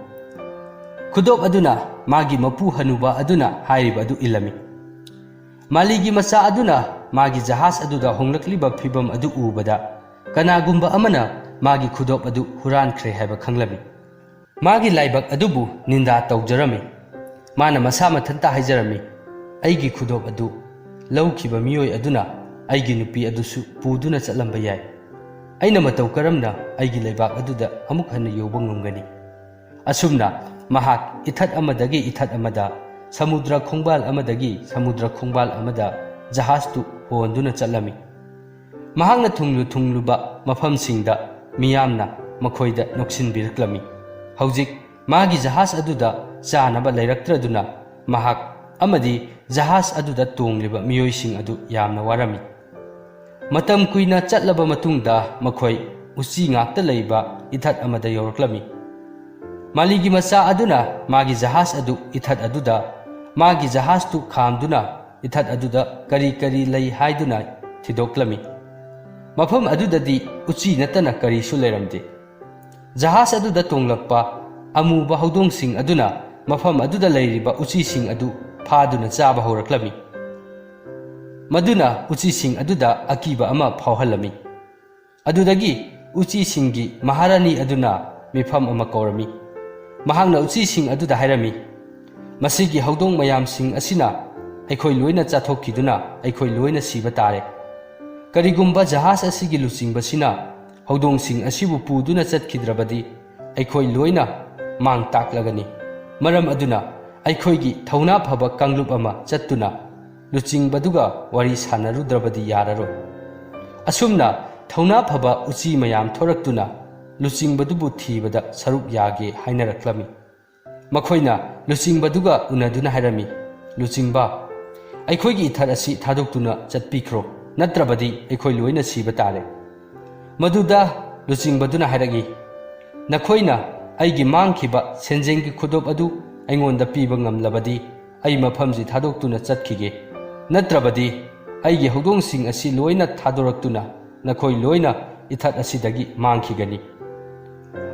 ꯈꯨꯗꯣꯞ ꯑꯗꯨꯅ ꯃꯥꯒꯤ ꯃꯄꯨ ꯍꯅꯨꯕ ꯑꯗꯨꯅ ꯍꯥꯏꯔꯤꯕ ꯑꯗꯨ ꯏꯜꯂꯝꯃꯤ꯫ ꯃꯥꯂꯤꯒꯤ ꯃꯆꯥ ꯑꯗꯨꯅ ꯃꯥꯒꯤ ꯖꯍꯥꯖ ꯑꯗꯨꯗ ꯍꯣꯡꯂꯛꯂꯤꯕ ꯐꯤꯚꯝ ꯑꯗꯨ ꯎꯕꯗ, ꯀꯅꯥꯒꯨꯝꯕ ꯑꯃꯅ ꯃꯥꯒꯤ ꯈꯨꯗꯣꯞ ꯑꯗꯨ ꯍꯨꯔꯥꯟꯈ꯭ꯔꯦ ꯍꯥꯏꯕ ꯈꯪꯂꯝꯃꯤ꯫ ꯃꯥꯒꯤ ꯂꯥꯏꯕꯛ ꯑꯗꯨꯕꯨ ꯅꯤꯟꯗꯥ ꯇꯧꯖꯔꯝꯃꯤ꯫ ꯃꯥꯅ ꯃꯁꯥ ꯃꯊꯟꯇ ꯍꯥꯏꯖꯔꯝꯃꯤ, "ꯑꯩꯒꯤ ꯈꯨꯗꯣꯞ ꯑꯗꯨ ꯂꯧꯈꯤꯕ ꯃꯤꯑꯣꯏ ꯑꯗꯨꯅ ꯑꯩꯒꯤ ꯅꯨꯄꯤ ꯑꯗꯨꯁꯨ ꯄꯨꯗꯨꯅ ꯆꯠꯂꯝꯕ ꯌꯥꯏ꯫ ꯑꯩꯅ ꯃꯇꯧ ꯀꯔꯝꯅ ꯑꯩꯒꯤ ꯂꯩꯕꯥꯛ ꯑꯗꯨꯗ ꯑꯃꯨꯛ ꯍꯟꯅ ꯌꯧꯕ ꯉꯝꯒꯅꯤ?" ꯑꯁꯨꯝꯅ ꯃꯍꯥꯛ ꯏꯊꯠ ꯑꯃꯗꯒꯤ ꯏꯊꯠ ꯑꯃꯗ, ꯁꯃꯨꯗ꯭ꯔ ꯈꯣꯡꯕꯥꯜ ꯑꯃꯗꯒꯤ ꯁꯃꯨꯗ꯭ꯔ ꯈꯣꯡꯕꯥꯜ ꯑꯃꯗ ꯖꯍꯥꯖꯇꯨ ꯍꯣꯟꯗꯨꯅ ꯆꯠꯂꯝꯃꯤ꯫ ꯃꯍꯥꯛꯅ ꯊꯨꯡꯂꯨ ꯊꯨꯡꯂꯨꯕ ꯃꯐꯝꯁꯤꯡꯗ ꯃꯤꯌꯥꯝꯅ ꯃꯈꯣꯏꯗ ꯅꯣꯛꯁꯤꯟꯕꯤꯔꯛꯂꯝꯃꯤ꯫ ꯍꯧꯖꯤꯛ ꯃꯥꯒꯤ ꯖꯍꯥꯖ ꯑꯗꯨꯗ ꯆꯥꯅꯕ ꯂꯩꯔꯛꯇ꯭ꯔꯗꯨꯅ ꯃꯍꯥꯛ ꯑꯃꯗꯤ ꯖꯍꯥꯖ ꯑꯗꯨꯗ ꯇꯣꯡꯂꯤꯕ ꯃꯤꯑꯣꯏꯁꯤꯡ ꯑꯗꯨ ꯌꯥꯝꯅ ꯋꯥꯔꯝꯃꯤ꯫ ꯃꯇꯝ ꯀꯨꯏꯅ ꯆꯠꯂꯕ ꯃꯇꯨꯡꯗ ꯃꯈꯣꯏ ꯎꯆꯤ ꯉꯥꯛꯇ ꯂꯩꯕ ꯏꯊꯠ ꯑꯃꯗ ꯌꯧꯔꯛꯂꯝꯃꯤ꯫ ꯃꯥꯂꯤꯒꯤ ꯃꯆꯥ ꯑꯗꯨꯅ ꯃꯥꯒꯤ ꯖꯍꯥꯖ ꯑꯗꯨ ꯏꯊꯠ ꯑꯗꯨꯗ, ꯃꯥꯒꯤ ꯖꯍꯥꯖꯇꯨ ꯈꯥꯝꯗꯨꯅ ꯏꯊꯠ ꯑꯗꯨꯗ ꯀꯔꯤ ꯀꯔꯤ ꯂꯩ ꯍꯥꯏꯗꯨꯅ ꯊꯤꯗꯣꯛꯂꯝꯃꯤ꯫ ꯃꯐꯝ ꯑꯗꯨꯗꯗꯤ ꯎꯆꯤ ꯅꯠꯇꯅ ꯀꯔꯤꯁꯨ ꯂꯩꯔꯝꯗꯦ꯫ ꯖꯍꯥꯖ ꯑꯗꯨꯗ ꯇꯣꯡꯂꯛꯄ ꯑꯃꯨꯕ ꯍꯧꯗꯣꯡꯁꯤꯡ ꯑꯗꯨꯅ ꯃꯐꯝ ꯑꯗꯨꯗ ꯂꯩꯔꯤꯕ ꯎꯆꯤꯁꯤꯡ ꯑꯗꯨ ꯐꯥꯗꯨꯅ ꯆꯥꯕ ꯍꯧꯔꯛꯂꯝꯃꯤ꯫ ꯃꯗꯨꯅ ꯎꯆꯤꯁꯤꯡ ꯑꯗꯨꯗ ꯑꯀꯤꯕ ꯑꯃ ꯐꯥꯎꯍꯜꯂꯝꯃꯤ꯫ ꯑꯗꯨꯗꯒꯤ ꯎꯆꯤꯁꯤꯡꯒꯤ ꯃꯍꯥꯔꯥꯅꯤ ꯑꯗꯨꯅ ꯃꯤꯐꯝ ꯑꯃ ꯀꯧꯔꯝꯃꯤ꯫ ꯃꯍꯥꯛꯅ ꯎꯆꯤꯁꯤꯡ ꯑꯗꯨꯗ ꯍꯥꯏꯔꯝꯃꯤ, "ꯃꯁꯤꯒꯤ ꯍꯧꯗꯣꯡ ꯃꯌꯥꯝꯁꯤꯡ ꯑꯁꯤꯅ ꯑꯩꯈꯣꯏ ꯂꯣꯏꯅ ꯆꯥꯊꯣꯛꯈꯤꯗꯨꯅ ꯑꯩꯈꯣꯏ ꯂꯣꯏꯅ ꯁꯤꯕ ꯇꯥꯔꯦ꯫ ꯀꯔꯤꯒꯨꯝꯕ ꯖꯍꯥꯖ ꯑꯁꯤꯒꯤ ꯂꯨꯆꯤꯡꯕꯁꯤꯅ ꯍꯧꯗꯣꯡꯁꯤꯡ ꯑꯁꯤꯕꯨ ꯄꯨꯗꯨꯅ ꯆꯠꯈꯤꯗ꯭ꯔꯕꯗꯤ ꯑꯩꯈꯣꯏ ꯂꯣꯏꯅ ꯃꯥꯡ ꯇꯥꯛꯂꯒꯅꯤ꯫ ꯃꯔꯝ ꯑꯗꯨꯅ ꯑꯩꯈꯣꯏꯒꯤ ꯊꯧꯅꯥ ꯐꯕ ꯀꯥꯡꯂꯨꯞ ꯑꯃ ꯆꯠꯇꯨꯅ ꯂꯨꯆꯤꯡꯕꯗꯨꯒ ꯋꯥꯔꯤ ꯁꯥꯟꯅꯔꯨꯗ꯭ꯔꯕꯗꯤ ꯌꯥꯔꯔꯣꯏ꯫" ꯑꯁꯨꯝꯅ ꯊꯧꯅꯥ ꯐꯕ ꯎꯆꯤ ꯃꯌꯥꯝ ꯊꯣꯔꯛꯇꯨꯅ ꯂꯨꯆꯤꯡꯕꯗꯨꯕꯨ ꯊꯤꯕꯗ ꯁꯔꯨꯛ ꯌꯥꯒꯦ ꯍꯥꯏꯅꯔꯛꯂꯝꯃꯤ꯫ ꯃꯈꯣꯏꯅ ꯂꯨꯆꯤꯡꯕꯗꯨꯒ ꯎꯅꯗꯨꯅ ꯍꯥꯏꯔꯝꯃꯤ, "ꯂꯨꯆꯤꯡꯕ, ꯑꯩꯈꯣꯏꯒꯤ ꯏꯊꯠ ꯑꯁꯤ ꯊꯥꯗꯣꯛꯇꯨꯅ ꯆꯠꯄꯤꯈ꯭ꯔꯣ, ꯅꯠꯇ꯭ꯔꯕꯗꯤ ꯑꯩꯈꯣꯏ ꯂꯣꯏꯅ ꯁꯤꯕ ꯇꯥꯔꯦ"꯫ ꯃꯗꯨꯗ ꯂꯨꯆꯤꯡꯕꯗꯨꯅ ꯍꯥꯏꯔꯛꯏ, "ꯅꯈꯣꯏꯅ ꯑꯩꯒꯤ ꯃꯥꯡꯈꯤꯕ ꯁꯦꯟꯖꯦꯡꯒꯤ ꯈꯨꯗꯣꯞ ꯑꯗꯨ ꯑꯩꯉꯣꯟꯗ ꯄꯤꯕ ꯉꯝꯂꯕꯗꯤ ꯑꯩ ꯃꯐꯝꯁꯤ ꯊꯥꯗꯣꯛꯇꯨꯅ ꯆꯠꯈꯤꯒꯦ, ꯅꯠꯇ꯭ꯔꯕꯗꯤ ꯑꯩꯒꯤ ꯍꯧꯗꯣꯡꯁꯤꯡ ꯑꯁꯤ ꯂꯣꯏꯅ ꯊꯥꯗꯣꯔꯛꯇꯨꯅ ꯅꯈꯣꯏ ꯂꯣꯏꯅ ꯏꯊꯠ ꯑꯁꯤꯗꯒꯤ ꯃꯥꯡꯈꯤꯒꯅꯤ"꯫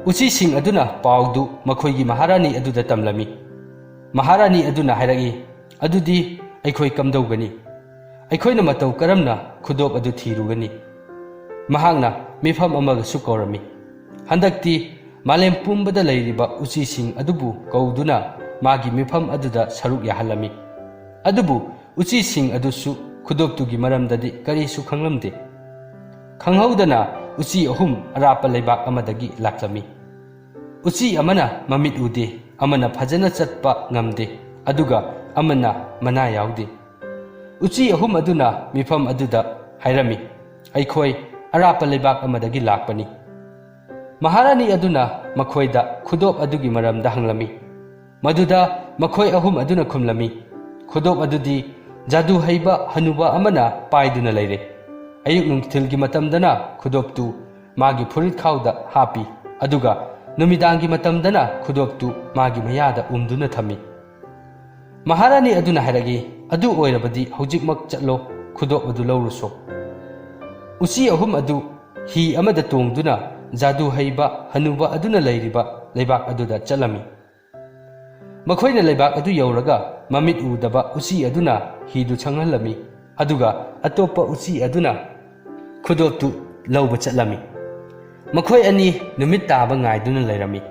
ꯎꯆꯤꯁꯤꯡ ꯑꯗꯨꯅ ꯄꯥꯎꯗꯨ ꯃꯈꯣꯏꯒꯤ ꯃꯍꯥꯔꯥꯅꯤ ꯑꯗꯨꯗ ꯇꯝꯂꯝꯃꯤ꯫ ꯃꯍꯥꯔꯥꯅꯤ ꯑꯗꯨꯅ ꯍꯥꯏꯔꯛꯏ, "ꯑꯗꯨꯗꯤ ꯑꯩꯈꯣꯏ ꯀꯝꯗꯧꯒꯅꯤ? ꯑꯩꯈꯣꯏꯅ ꯃꯇꯧ ꯀꯔꯝꯅ ꯈꯨꯗꯣꯞ ꯑꯗꯨ ꯊꯤꯔꯨꯒꯅꯤ?" ꯃꯍꯥꯛꯅ ꯃꯤꯐꯝ ꯑꯃꯒꯁꯨ ꯀꯧꯔꯝꯃꯤ꯫ ꯍꯟꯗꯛꯇꯤ ꯃꯥꯂꯦꯝ ꯄꯨꯝꯕꯗ ꯂꯩꯔꯤꯕ ꯎꯆꯤꯁꯤꯡ ꯑꯗꯨꯕꯨ ꯀꯧꯗꯨꯅ ꯃꯥꯒꯤ ꯃꯤꯐꯝ ꯑꯗꯨꯗ ꯁꯔꯨꯛ ꯌꯥꯍꯜꯂꯝꯃꯤ꯫ ꯑꯗꯨꯕꯨ ꯎꯆꯤꯁꯤꯡ ꯑꯗꯨꯁꯨ ꯈꯨꯗꯣꯞꯇꯨꯒꯤ ꯃꯔꯝꯗꯗꯤ ꯀꯔꯤꯁꯨ ꯈꯪꯂꯝꯗꯦ꯫ ꯈꯪꯍꯧꯗꯅ ꯎꯆꯤ ꯑꯍꯨꯝ ꯑꯔꯥꯞꯄ ꯂꯩꯕꯥꯛ ꯑꯃꯗꯒꯤ ꯂꯥꯛꯂꯝꯃꯤ꯫ ꯎꯆꯤ ꯑꯃꯅ ꯃꯃꯤꯠ ꯎꯗꯦ, ꯑꯃꯅ ꯐꯖꯅ ꯆꯠꯄ ꯉꯝꯗꯦ, ꯑꯗꯨꯒ ꯑꯃꯅ ꯃꯅꯥ ꯌꯥꯎꯗꯦ꯫ ꯎꯆꯤ ꯑꯍꯨꯝ ꯑꯗꯨꯅ ꯃꯤꯐꯝ ꯑꯗꯨꯗ ꯍꯥꯏꯔꯝꯃꯤ, "ꯑꯩꯈꯣꯏ ꯑꯔꯥꯞꯄ ꯂꯩꯕꯥꯛ ꯑꯃꯗꯒꯤ ꯂꯥꯛꯄꯅꯤ"꯫ ꯃꯍꯥꯔꯥꯅꯤ ꯑꯗꯨꯅ ꯃꯈꯣꯏꯗ ꯈꯨꯗꯣꯞ ꯑꯗꯨꯒꯤ ꯃꯔꯝꯗ ꯍꯪꯂꯝꯃꯤ꯫ ꯃꯗꯨꯗ ꯃꯈꯣꯏ ꯑꯍꯨꯝ ꯑꯗꯨꯅ ꯈꯨꯝꯂꯝꯃꯤ, "ꯈꯨꯗꯣꯞ ꯑꯗꯨꯗꯤ ꯖꯥꯗꯨ ꯍꯩꯕ ꯍꯅꯨꯕ ꯑꯃꯅ ꯄꯥꯏꯗꯨꯅ ꯂꯩꯔꯦ꯫ ꯑꯌꯨꯛ ꯅꯨꯡꯊꯤꯜꯒꯤ ꯃꯇꯝꯗꯅ ꯈꯨꯗꯣꯞꯇꯨ ꯃꯥꯒꯤ ꯐꯨꯔꯤꯠꯈꯥꯎꯗ ꯍꯥꯞꯄꯤ, ꯑꯗꯨꯒ ꯅꯨꯃꯤꯗꯥꯡꯒꯤ ꯃꯇꯝꯗꯅ ꯈꯨꯗꯣꯞꯇꯨ ꯃꯥꯒꯤ ꯃꯌꯥꯗ ꯎꯝꯗꯨꯅ ꯊꯝꯃꯤ"꯫ ꯃꯍꯥꯔꯥꯅꯤ ꯑꯗꯨꯅ ꯍꯥꯏꯔꯛꯏ, "ꯑꯗꯨ ꯑꯣꯏꯔꯕꯗꯤ ꯍꯧꯖꯤꯛꯃꯛ ꯆꯠꯂꯣ, ꯈꯨꯗꯣꯞ ꯑꯗꯨ ꯂꯧꯔꯨꯁꯣ"꯫ ꯎꯆꯤ ꯑꯍꯨꯝ ꯑꯗꯨ ꯍꯤ ꯑꯃꯗ ꯇꯣꯡꯗꯨꯅ ꯖꯥꯗꯨ ꯍꯩꯕ ꯍꯅꯨꯕ ꯑꯗꯨꯅ ꯂꯩꯔꯤꯕ ꯂꯩꯕꯥꯛ ꯑꯗꯨꯗ ꯆꯠꯂꯝꯃꯤ꯫ ꯃꯈꯣꯏꯅ ꯂꯩꯕꯥꯛ ꯑꯗꯨ ꯌꯧꯔꯒ ꯃꯃꯤꯠ ꯎꯗꯕ ꯎꯆꯤ ꯑꯗꯨꯅ ꯍꯤꯗꯨ ꯁꯪꯍꯜꯂꯝꯃꯤ, ꯑꯗꯨꯒ ꯑꯇꯣꯞꯄ ꯎꯆꯤ ꯑꯗꯨꯅ ꯈꯨꯗꯣꯞꯇꯨ ꯂꯧꯕ ꯆꯠꯂꯝꯃꯤ꯫ ꯃꯈꯣꯏ ꯑꯅꯤ ꯅꯨꯃꯤꯠ ꯇꯥꯕ ꯉꯥꯏꯗꯨꯅ ꯂꯩꯔꯝꯃꯤ꯫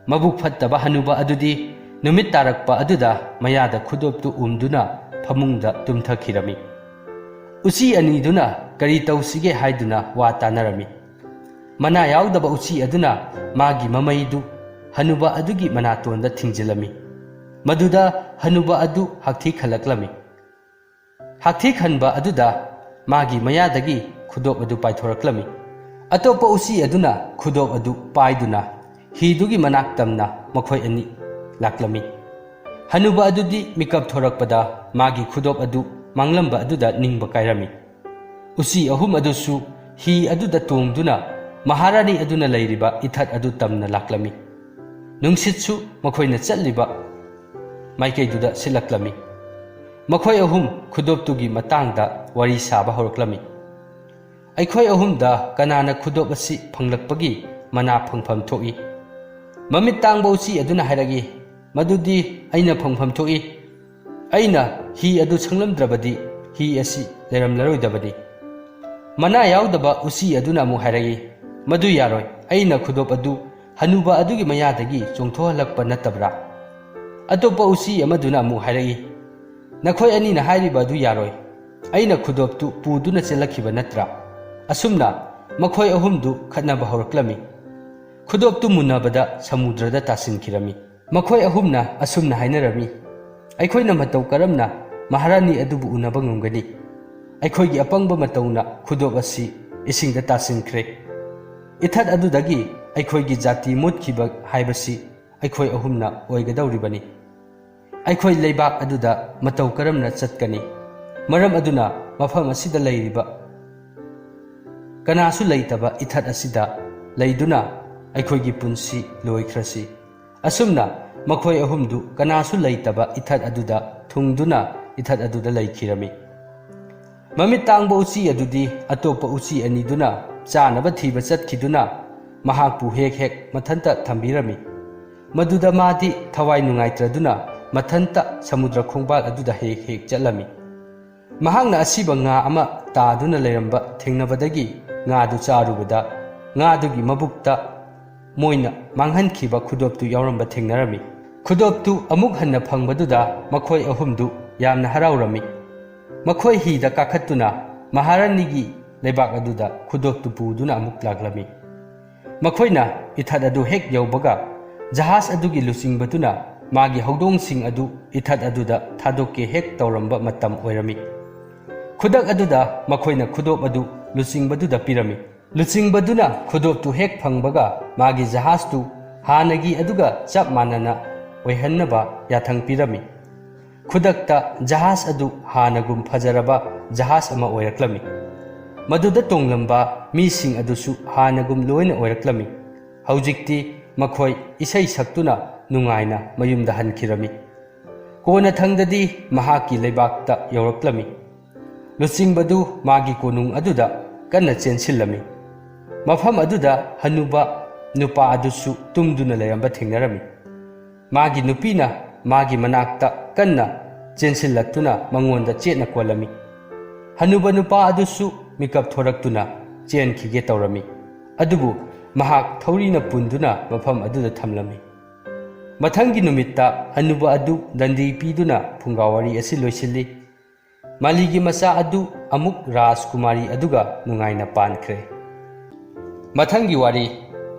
ꯃꯕꯨꯛ ꯐꯠꯇꯕ ꯍꯅꯨꯕ ꯑꯗꯨꯗꯤ ꯅꯨꯃꯤꯠ ꯇꯥꯔꯛꯄ ꯑꯗꯨꯗ ꯃꯌꯥꯗ ꯈꯨꯗꯣꯞꯇꯨ ꯎꯝꯗꯨꯅ ꯐꯃꯨꯡꯗ ꯇꯨꯝꯊꯈꯤꯔꯝꯃꯤ꯫ ꯎꯆꯤ ꯑꯅꯤꯗꯨꯅ ꯀꯔꯤ ꯇꯧꯁꯤꯒꯦ ꯍꯥꯏꯗꯨꯅ ꯋꯥ ꯇꯥꯅꯔꯝꯃꯤ꯫ ꯃꯅꯥ ꯌꯥꯎꯗꯕ ꯎꯆꯤ ꯑꯗꯨꯅ ꯃꯥꯒꯤ ꯃꯃꯩꯗꯨ ꯍꯅꯨꯕ ꯑꯗꯨꯒꯤ ꯃꯅꯥꯇꯣꯟꯗ ꯊꯤꯡꯖꯤꯜꯂꯝꯃꯤ꯫ ꯃꯗꯨꯗ ꯍꯅꯨꯕ ꯑꯗꯨ ꯍꯛꯊꯤ ꯈꯜꯂꯛꯂꯝꯃꯤ꯫ ꯍꯛꯊꯤ ꯈꯟꯕ ꯑꯗꯨꯗ ꯃꯥꯒꯤ ꯃꯌꯥꯗꯒꯤ ꯈꯨꯗꯣꯞ ꯑꯗꯨ ꯄꯥꯏꯊꯣꯔꯛꯂꯝꯃꯤ꯫ ꯑꯇꯣꯞꯄ ꯎꯆꯤ ꯑꯗꯨꯅ ꯈꯨꯗꯣꯞ ꯑꯗꯨ ꯄꯥꯏꯗꯨꯅ ꯍꯤꯗꯨꯒꯤ ꯃꯅꯥꯛ ꯇꯝꯅ ꯃꯈꯣꯏ ꯑꯅꯤ ꯂꯥꯛꯂꯝꯃꯤ꯫ ꯍꯅꯨꯕ ꯑꯗꯨꯗꯤ ꯃꯤꯀꯞ ꯊꯣꯔꯛꯄꯗ ꯃꯥꯒꯤ ꯈꯨꯗꯣꯞ ꯑꯗꯨ ꯃꯥꯡꯂꯝꯕ ꯑꯗꯨꯗ ꯅꯤꯡꯕ ꯀꯥꯏꯔꯝꯃꯤ꯫ ꯎꯆꯤ ꯑꯍꯨꯝ ꯑꯗꯨꯁꯨ ꯍꯤ ꯑꯗꯨꯗ ꯇꯣꯡꯗꯨꯅ ꯃꯍꯥꯔꯥꯅꯤ ꯑꯗꯨꯅ ꯂꯩꯔꯤꯕ ꯏꯊꯠ ꯑꯗꯨ ꯇꯝꯅ ꯂꯥꯛꯂꯝꯃꯤ꯫ ꯅꯨꯡꯁꯤꯠꯁꯨ ꯃꯈꯣꯏꯅ ꯆꯠꯂꯤꯕ ꯃꯥꯏꯀꯩꯗꯨꯗ ꯁꯤꯠꯂꯛꯂꯝꯃꯤ꯫ ꯃꯈꯣꯏ ꯑꯍꯨꯝ ꯈꯨꯗꯣꯞꯇꯨꯒꯤ ꯃꯇꯥꯡꯗ ꯋꯥꯔꯤ ꯁꯥꯕ ꯍꯧꯔꯛꯂꯝꯃꯤ꯫ ꯑꯩꯈꯣꯏ ꯑꯍꯨꯝꯗ ꯀꯅꯥꯅ ꯈꯨꯗꯣꯞ ꯑꯁꯤ ꯐꯪꯂꯛꯄꯒꯤ ꯃꯅꯥ ꯐꯪꯐꯝ ꯊꯣꯛꯏ? ꯃꯃꯤꯠ ꯇꯥꯡꯕ ꯎꯆꯤ ꯑꯗꯨꯅ ꯍꯥꯏꯔꯛꯏ, "ꯃꯗꯨꯗꯤ ꯑꯩꯅ ꯐꯪꯐꯝ ꯊꯣꯛꯏ꯫ ꯑꯩꯅ ꯍꯤ ꯑꯗꯨ ꯁꯪꯂꯝꯗ꯭ꯔꯕꯗꯤ ꯍꯤ ꯑꯁꯤ ꯂꯩꯔꯝꯂꯔꯣꯏꯗꯕꯅꯤ꯫" ꯃꯅꯥ ꯌꯥꯎꯗꯕ ꯎꯆꯤ ꯑꯗꯨꯅ ꯑꯃꯨꯛ ꯍꯥꯏꯔꯛꯏ, "ꯃꯗꯨ ꯌꯥꯔꯣꯏ꯫ ꯑꯩꯅ ꯈꯨꯗꯣꯞ ꯑꯗꯨ ꯍꯅꯨꯕ ꯑꯗꯨꯒꯤ ꯃꯌꯥꯗꯒꯤ ꯆꯣꯡꯊꯣꯛꯍꯜꯂꯛꯄ ꯅꯠꯇꯕ꯭ꯔꯥ?" ꯑꯇꯣꯞꯄ ꯎꯆꯤ ꯑꯃꯗꯨꯅ ꯑꯃꯨꯛ ꯍꯥꯏꯔꯛꯏ, "ꯅꯈꯣꯏ ꯑꯅꯤꯅ ꯍꯥꯏꯔꯤꯕ ꯑꯗꯨ ꯌꯥꯔꯣꯏ꯫ ꯑꯩꯅ ꯈꯨꯗꯣꯞꯇꯨ ꯄꯨꯗꯨꯅ ꯆꯦꯜꯂꯛꯈꯤꯕ ꯅꯠꯇ꯭ꯔꯥ?" ꯑꯁꯨꯝꯅ ꯃꯈꯣꯏ ꯑꯍꯨꯝꯗꯨ ꯈꯠꯅꯕ ꯍꯧꯔꯛꯂꯝꯃꯤ꯫ ꯈꯨꯗꯣꯞꯇꯨ ꯃꯨꯟꯅꯕꯗ ꯁꯃꯨꯗ꯭ꯔꯗ ꯇꯥꯁꯤꯟꯈꯤꯔꯝꯃꯤ꯫ ꯃꯈꯣꯏ ꯑꯍꯨꯝꯅ ꯑꯁꯨꯝꯅ ꯍꯥꯏꯅꯔꯝꯃꯤ, "ꯑꯩꯈꯣꯏꯅ ꯃꯇꯧ ꯀꯔꯝꯅ ꯃꯍꯥꯔꯥꯅꯤ ꯑꯗꯨꯕꯨ ꯎꯅꯕ ꯉꯝꯒꯅꯤ? ꯑꯩꯈꯣꯏꯒꯤ ꯑꯄꯪꯕ ꯃꯇꯧꯅ ꯈꯨꯗꯣꯞ ꯑꯁꯤ ꯏꯁꯤꯡꯗ ꯇꯥꯁꯤꯟꯈ꯭ꯔꯦ꯫ ꯏꯊꯠ ꯑꯗꯨꯗꯒꯤ ꯑꯩꯈꯣꯏꯒꯤ ꯖꯥꯇꯤ ꯃꯨꯠꯈꯤꯕ ꯍꯥꯏꯕꯁꯤ ꯑꯩꯈꯣꯏ ꯑꯍꯨꯝꯅ ꯑꯣꯏꯒꯗꯧꯔꯤꯕꯅꯤ꯫ ꯑꯩꯈꯣꯏ ꯂꯩꯕꯥꯛ ꯑꯗꯨꯗ ꯃꯇꯧ ꯀꯔꯝꯅ ꯆꯠꯀꯅꯤ? ꯃꯔꯝ ꯑꯗꯨꯅ ꯃꯐꯝ ꯑꯁꯤꯗ ꯂꯩꯔꯤꯕ ꯀꯅꯥꯁꯨ ꯂꯩꯇꯕ ꯏꯊꯠ ꯑꯁꯤꯗ ꯂꯩꯗꯨꯅ ꯑꯩꯈꯣꯏꯒꯤ ꯄꯨꯟꯁꯤ ꯂꯣꯏꯈ꯭ꯔꯁꯤ꯫" ꯑꯁꯨꯝꯅ ꯃꯈꯣꯏ ꯑꯍꯨꯝꯗꯨ ꯀꯅꯥꯁꯨ ꯂꯩꯇꯕ ꯏꯊꯠ ꯑꯗꯨꯗ ꯊꯨꯡꯗꯨꯅ ꯏꯊꯠ ꯑꯗꯨꯗ ꯂꯩꯈꯤꯔꯝꯃꯤ꯫ ꯃꯃꯤꯠ ꯇꯥꯡꯕ ꯎꯆꯤ ꯑꯗꯨꯗꯤ ꯑꯇꯣꯞꯄ ꯎꯆꯤ ꯑꯅꯤꯗꯨꯅ ꯆꯥꯅꯕ ꯊꯤꯕ ꯆꯠꯈꯤꯗꯨꯅ ꯃꯍꯥꯛꯄꯨ ꯍꯦꯛ ꯍꯦꯛ ꯃꯊꯟꯇ ꯊꯝꯕꯤꯔꯝꯃꯤ꯫ ꯃꯗꯨꯗ ꯃꯥꯗꯤ ꯊꯋꯥꯏ ꯅꯨꯡꯉꯥꯏꯇ꯭ꯔꯗꯨꯅ ꯃꯊꯟꯇ ꯁꯃꯨꯗ꯭ꯔ ꯈꯣꯡꯕꯥꯜ ꯑꯗꯨꯗ ꯍꯦꯛ ꯍꯦꯛ ꯆꯠꯂꯝꯃꯤ꯫ ꯃꯍꯥꯛꯅ ꯑꯁꯤꯕ ꯉꯥ ꯑꯃ ꯇꯥꯗꯨꯅ ꯂꯩꯔꯝꯕ ꯊꯦꯡꯅꯕꯗꯒꯤ ꯉꯥꯗꯨ ꯆꯥꯔꯨꯕꯗ ꯉꯥꯗꯨꯒꯤ ꯃꯕꯨꯛꯇ ꯃꯣꯏꯅ ꯃꯥꯡꯍꯟꯈꯤꯕ ꯈꯨꯗꯣꯞꯇꯨ ꯌꯥꯎꯔꯝꯕ ꯊꯦꯡꯅꯔꯝꯃꯤ꯫ ꯈꯨꯗꯣꯞꯇꯨ ꯑꯃꯨꯛ ꯍꯟꯅ ꯐꯪꯕꯗꯨꯗ ꯃꯈꯣꯏ ꯑꯍꯨꯝꯗꯨ ꯌꯥꯝꯅ ꯍꯔꯥꯎꯔꯝꯃꯤ꯫ ꯃꯈꯣꯏ ꯍꯤꯗ ꯀꯥꯈꯠꯇꯨꯅ ꯃꯍꯥꯔꯥꯅꯤꯒꯤ ꯂꯩꯕꯥꯛ ꯑꯗꯨꯗ ꯈꯨꯗꯣꯞꯇꯨ ꯄꯨꯗꯨꯅ ꯑꯃꯨꯛ ꯂꯥꯛꯂꯝꯃꯤ꯫ ꯃꯈꯣꯏꯅ ꯏꯊꯠ ꯑꯗꯨ ꯍꯦꯛ ꯌꯧꯕꯒ ꯖꯍꯥꯖ ꯑꯗꯨꯒꯤ ꯂꯨꯆꯤꯡꯕꯗꯨꯅ ꯃꯥꯒꯤ ꯍꯧꯗꯣꯡꯁꯤꯡ ꯑꯗꯨ ꯏꯊꯠ ꯑꯗꯨꯗ ꯊꯥꯗꯣꯛꯀꯦ ꯍꯦꯛ ꯇꯧꯔꯝꯕ ꯃꯇꯝ ꯑꯣꯏꯔꯝꯃꯤ꯫ ꯈꯨꯗꯛ ꯑꯗꯨꯗ ꯃꯈꯣꯏꯅ ꯈꯨꯗꯣꯞ ꯑꯗꯨ ꯂꯨꯆꯤꯡꯕꯗꯨꯗ ꯄꯤꯔꯝꯃꯤ꯫ ꯂꯨꯆꯤꯡꯕꯗꯨꯅ ꯈꯨꯗꯣꯞꯇꯨ ꯍꯦꯛ ꯐꯪꯕꯒ ꯃꯥꯒꯤ ꯖꯍꯥꯖꯇꯨ ꯍꯥꯟꯅꯒꯤ ꯑꯗꯨꯒ ꯆꯞ ꯃꯥꯟꯅꯅ ꯑꯣꯏꯍꯟꯅꯕ ꯌꯥꯊꯪ ꯄꯤꯔꯝꯃꯤ꯫ ꯈꯨꯗꯛꯇ ꯖꯍꯥꯖ ꯑꯗꯨ ꯍꯥꯟꯅꯒꯨꯝ ꯐꯖꯔꯕ ꯖꯍꯥꯖ ꯑꯃ ꯑꯣꯏꯔꯛꯂꯝꯃꯤ꯫ ꯃꯗꯨꯗ ꯇꯣꯡꯂꯝꯕ ꯃꯤꯁꯤꯡ ꯑꯗꯨꯁꯨ ꯍꯥꯟꯅꯒꯨꯝ ꯂꯣꯏꯅ ꯑꯣꯏꯔꯛꯂꯝꯃꯤ꯫ ꯍꯧꯖꯤꯛꯇꯤ ꯃꯈꯣꯏ ꯏꯁꯩ ꯁꯛꯇꯨꯅ ꯅꯨꯡꯉꯥꯏꯅ ꯃꯌꯨꯝꯗ ꯍꯟꯈꯤꯔꯝꯃꯤ꯫ ꯀꯣꯟꯅꯊꯪꯗꯗꯤ ꯃꯍꯥꯛꯀꯤ ꯂꯩꯕꯥꯛꯇ ꯌꯧꯔꯛꯂꯝꯃꯤ꯫ ꯂꯨꯆꯤꯡꯕꯗꯨ ꯃꯥꯒꯤ ꯀꯣꯅꯨꯡ ꯑꯗꯨꯗ ꯀꯟꯅ ꯆꯦꯟꯁꯤꯜꯂꯝꯃꯤ꯫ ꯃꯐꯝ ꯑꯗꯨꯗ ꯍꯅꯨꯕ ꯅꯨꯄꯥ ꯑꯗꯨꯁꯨ ꯇꯨꯝꯗꯨꯅ ꯂꯩꯔꯝꯕ ꯊꯦꯡꯅꯔꯝꯃꯤ꯫ ꯃꯥꯒꯤ ꯅꯨꯄꯤꯅ ꯃꯥꯒꯤ ꯃꯅꯥꯛꯇ ꯀꯟꯅ ꯆꯦꯟꯁꯤꯜꯂꯛꯇꯨꯅ ꯃꯉꯣꯟꯗ ꯆꯦꯠꯅ ꯀꯣꯜꯂꯝꯃꯤ꯫ ꯍꯅꯨꯕ ꯅꯨꯄꯥ ꯑꯗꯨꯁꯨ ꯃꯤꯀꯞ ꯊꯣꯔꯛꯇꯨꯅ ꯆꯦꯟꯈꯤꯒꯦ ꯇꯧꯔꯝꯃꯤ꯫ ꯑꯗꯨꯕꯨ ꯃꯍꯥꯛ ꯊꯧꯔꯤꯅ ꯄꯨꯟꯗꯨꯅ ꯃꯐꯝ ꯑꯗꯨꯗ ꯊꯝꯂꯝꯃꯤ꯫ ꯃꯊꯪꯒꯤ ꯅꯨꯃꯤꯠꯇ ꯍꯅꯨꯕ ꯑꯗꯨ ꯗꯟꯗꯤ ꯄꯤꯗꯨꯅ ꯐꯨꯡꯒꯥ ꯋꯥꯔꯤ ꯑꯁꯤ ꯂꯣꯏꯁꯤꯜꯂꯤ꯫ ꯃꯥꯂꯤꯒꯤ ꯃꯆꯥ ꯑꯗꯨ ꯑꯃꯨꯛ ꯔꯥꯖꯀꯨꯃꯥꯔꯤ ꯑꯗꯨꯒ ꯅꯨꯡꯉꯥꯏꯅ ꯄꯥꯟꯈ꯭ꯔꯦ꯫ ꯃꯊꯪꯒꯤ ꯋꯥꯔꯤ꯫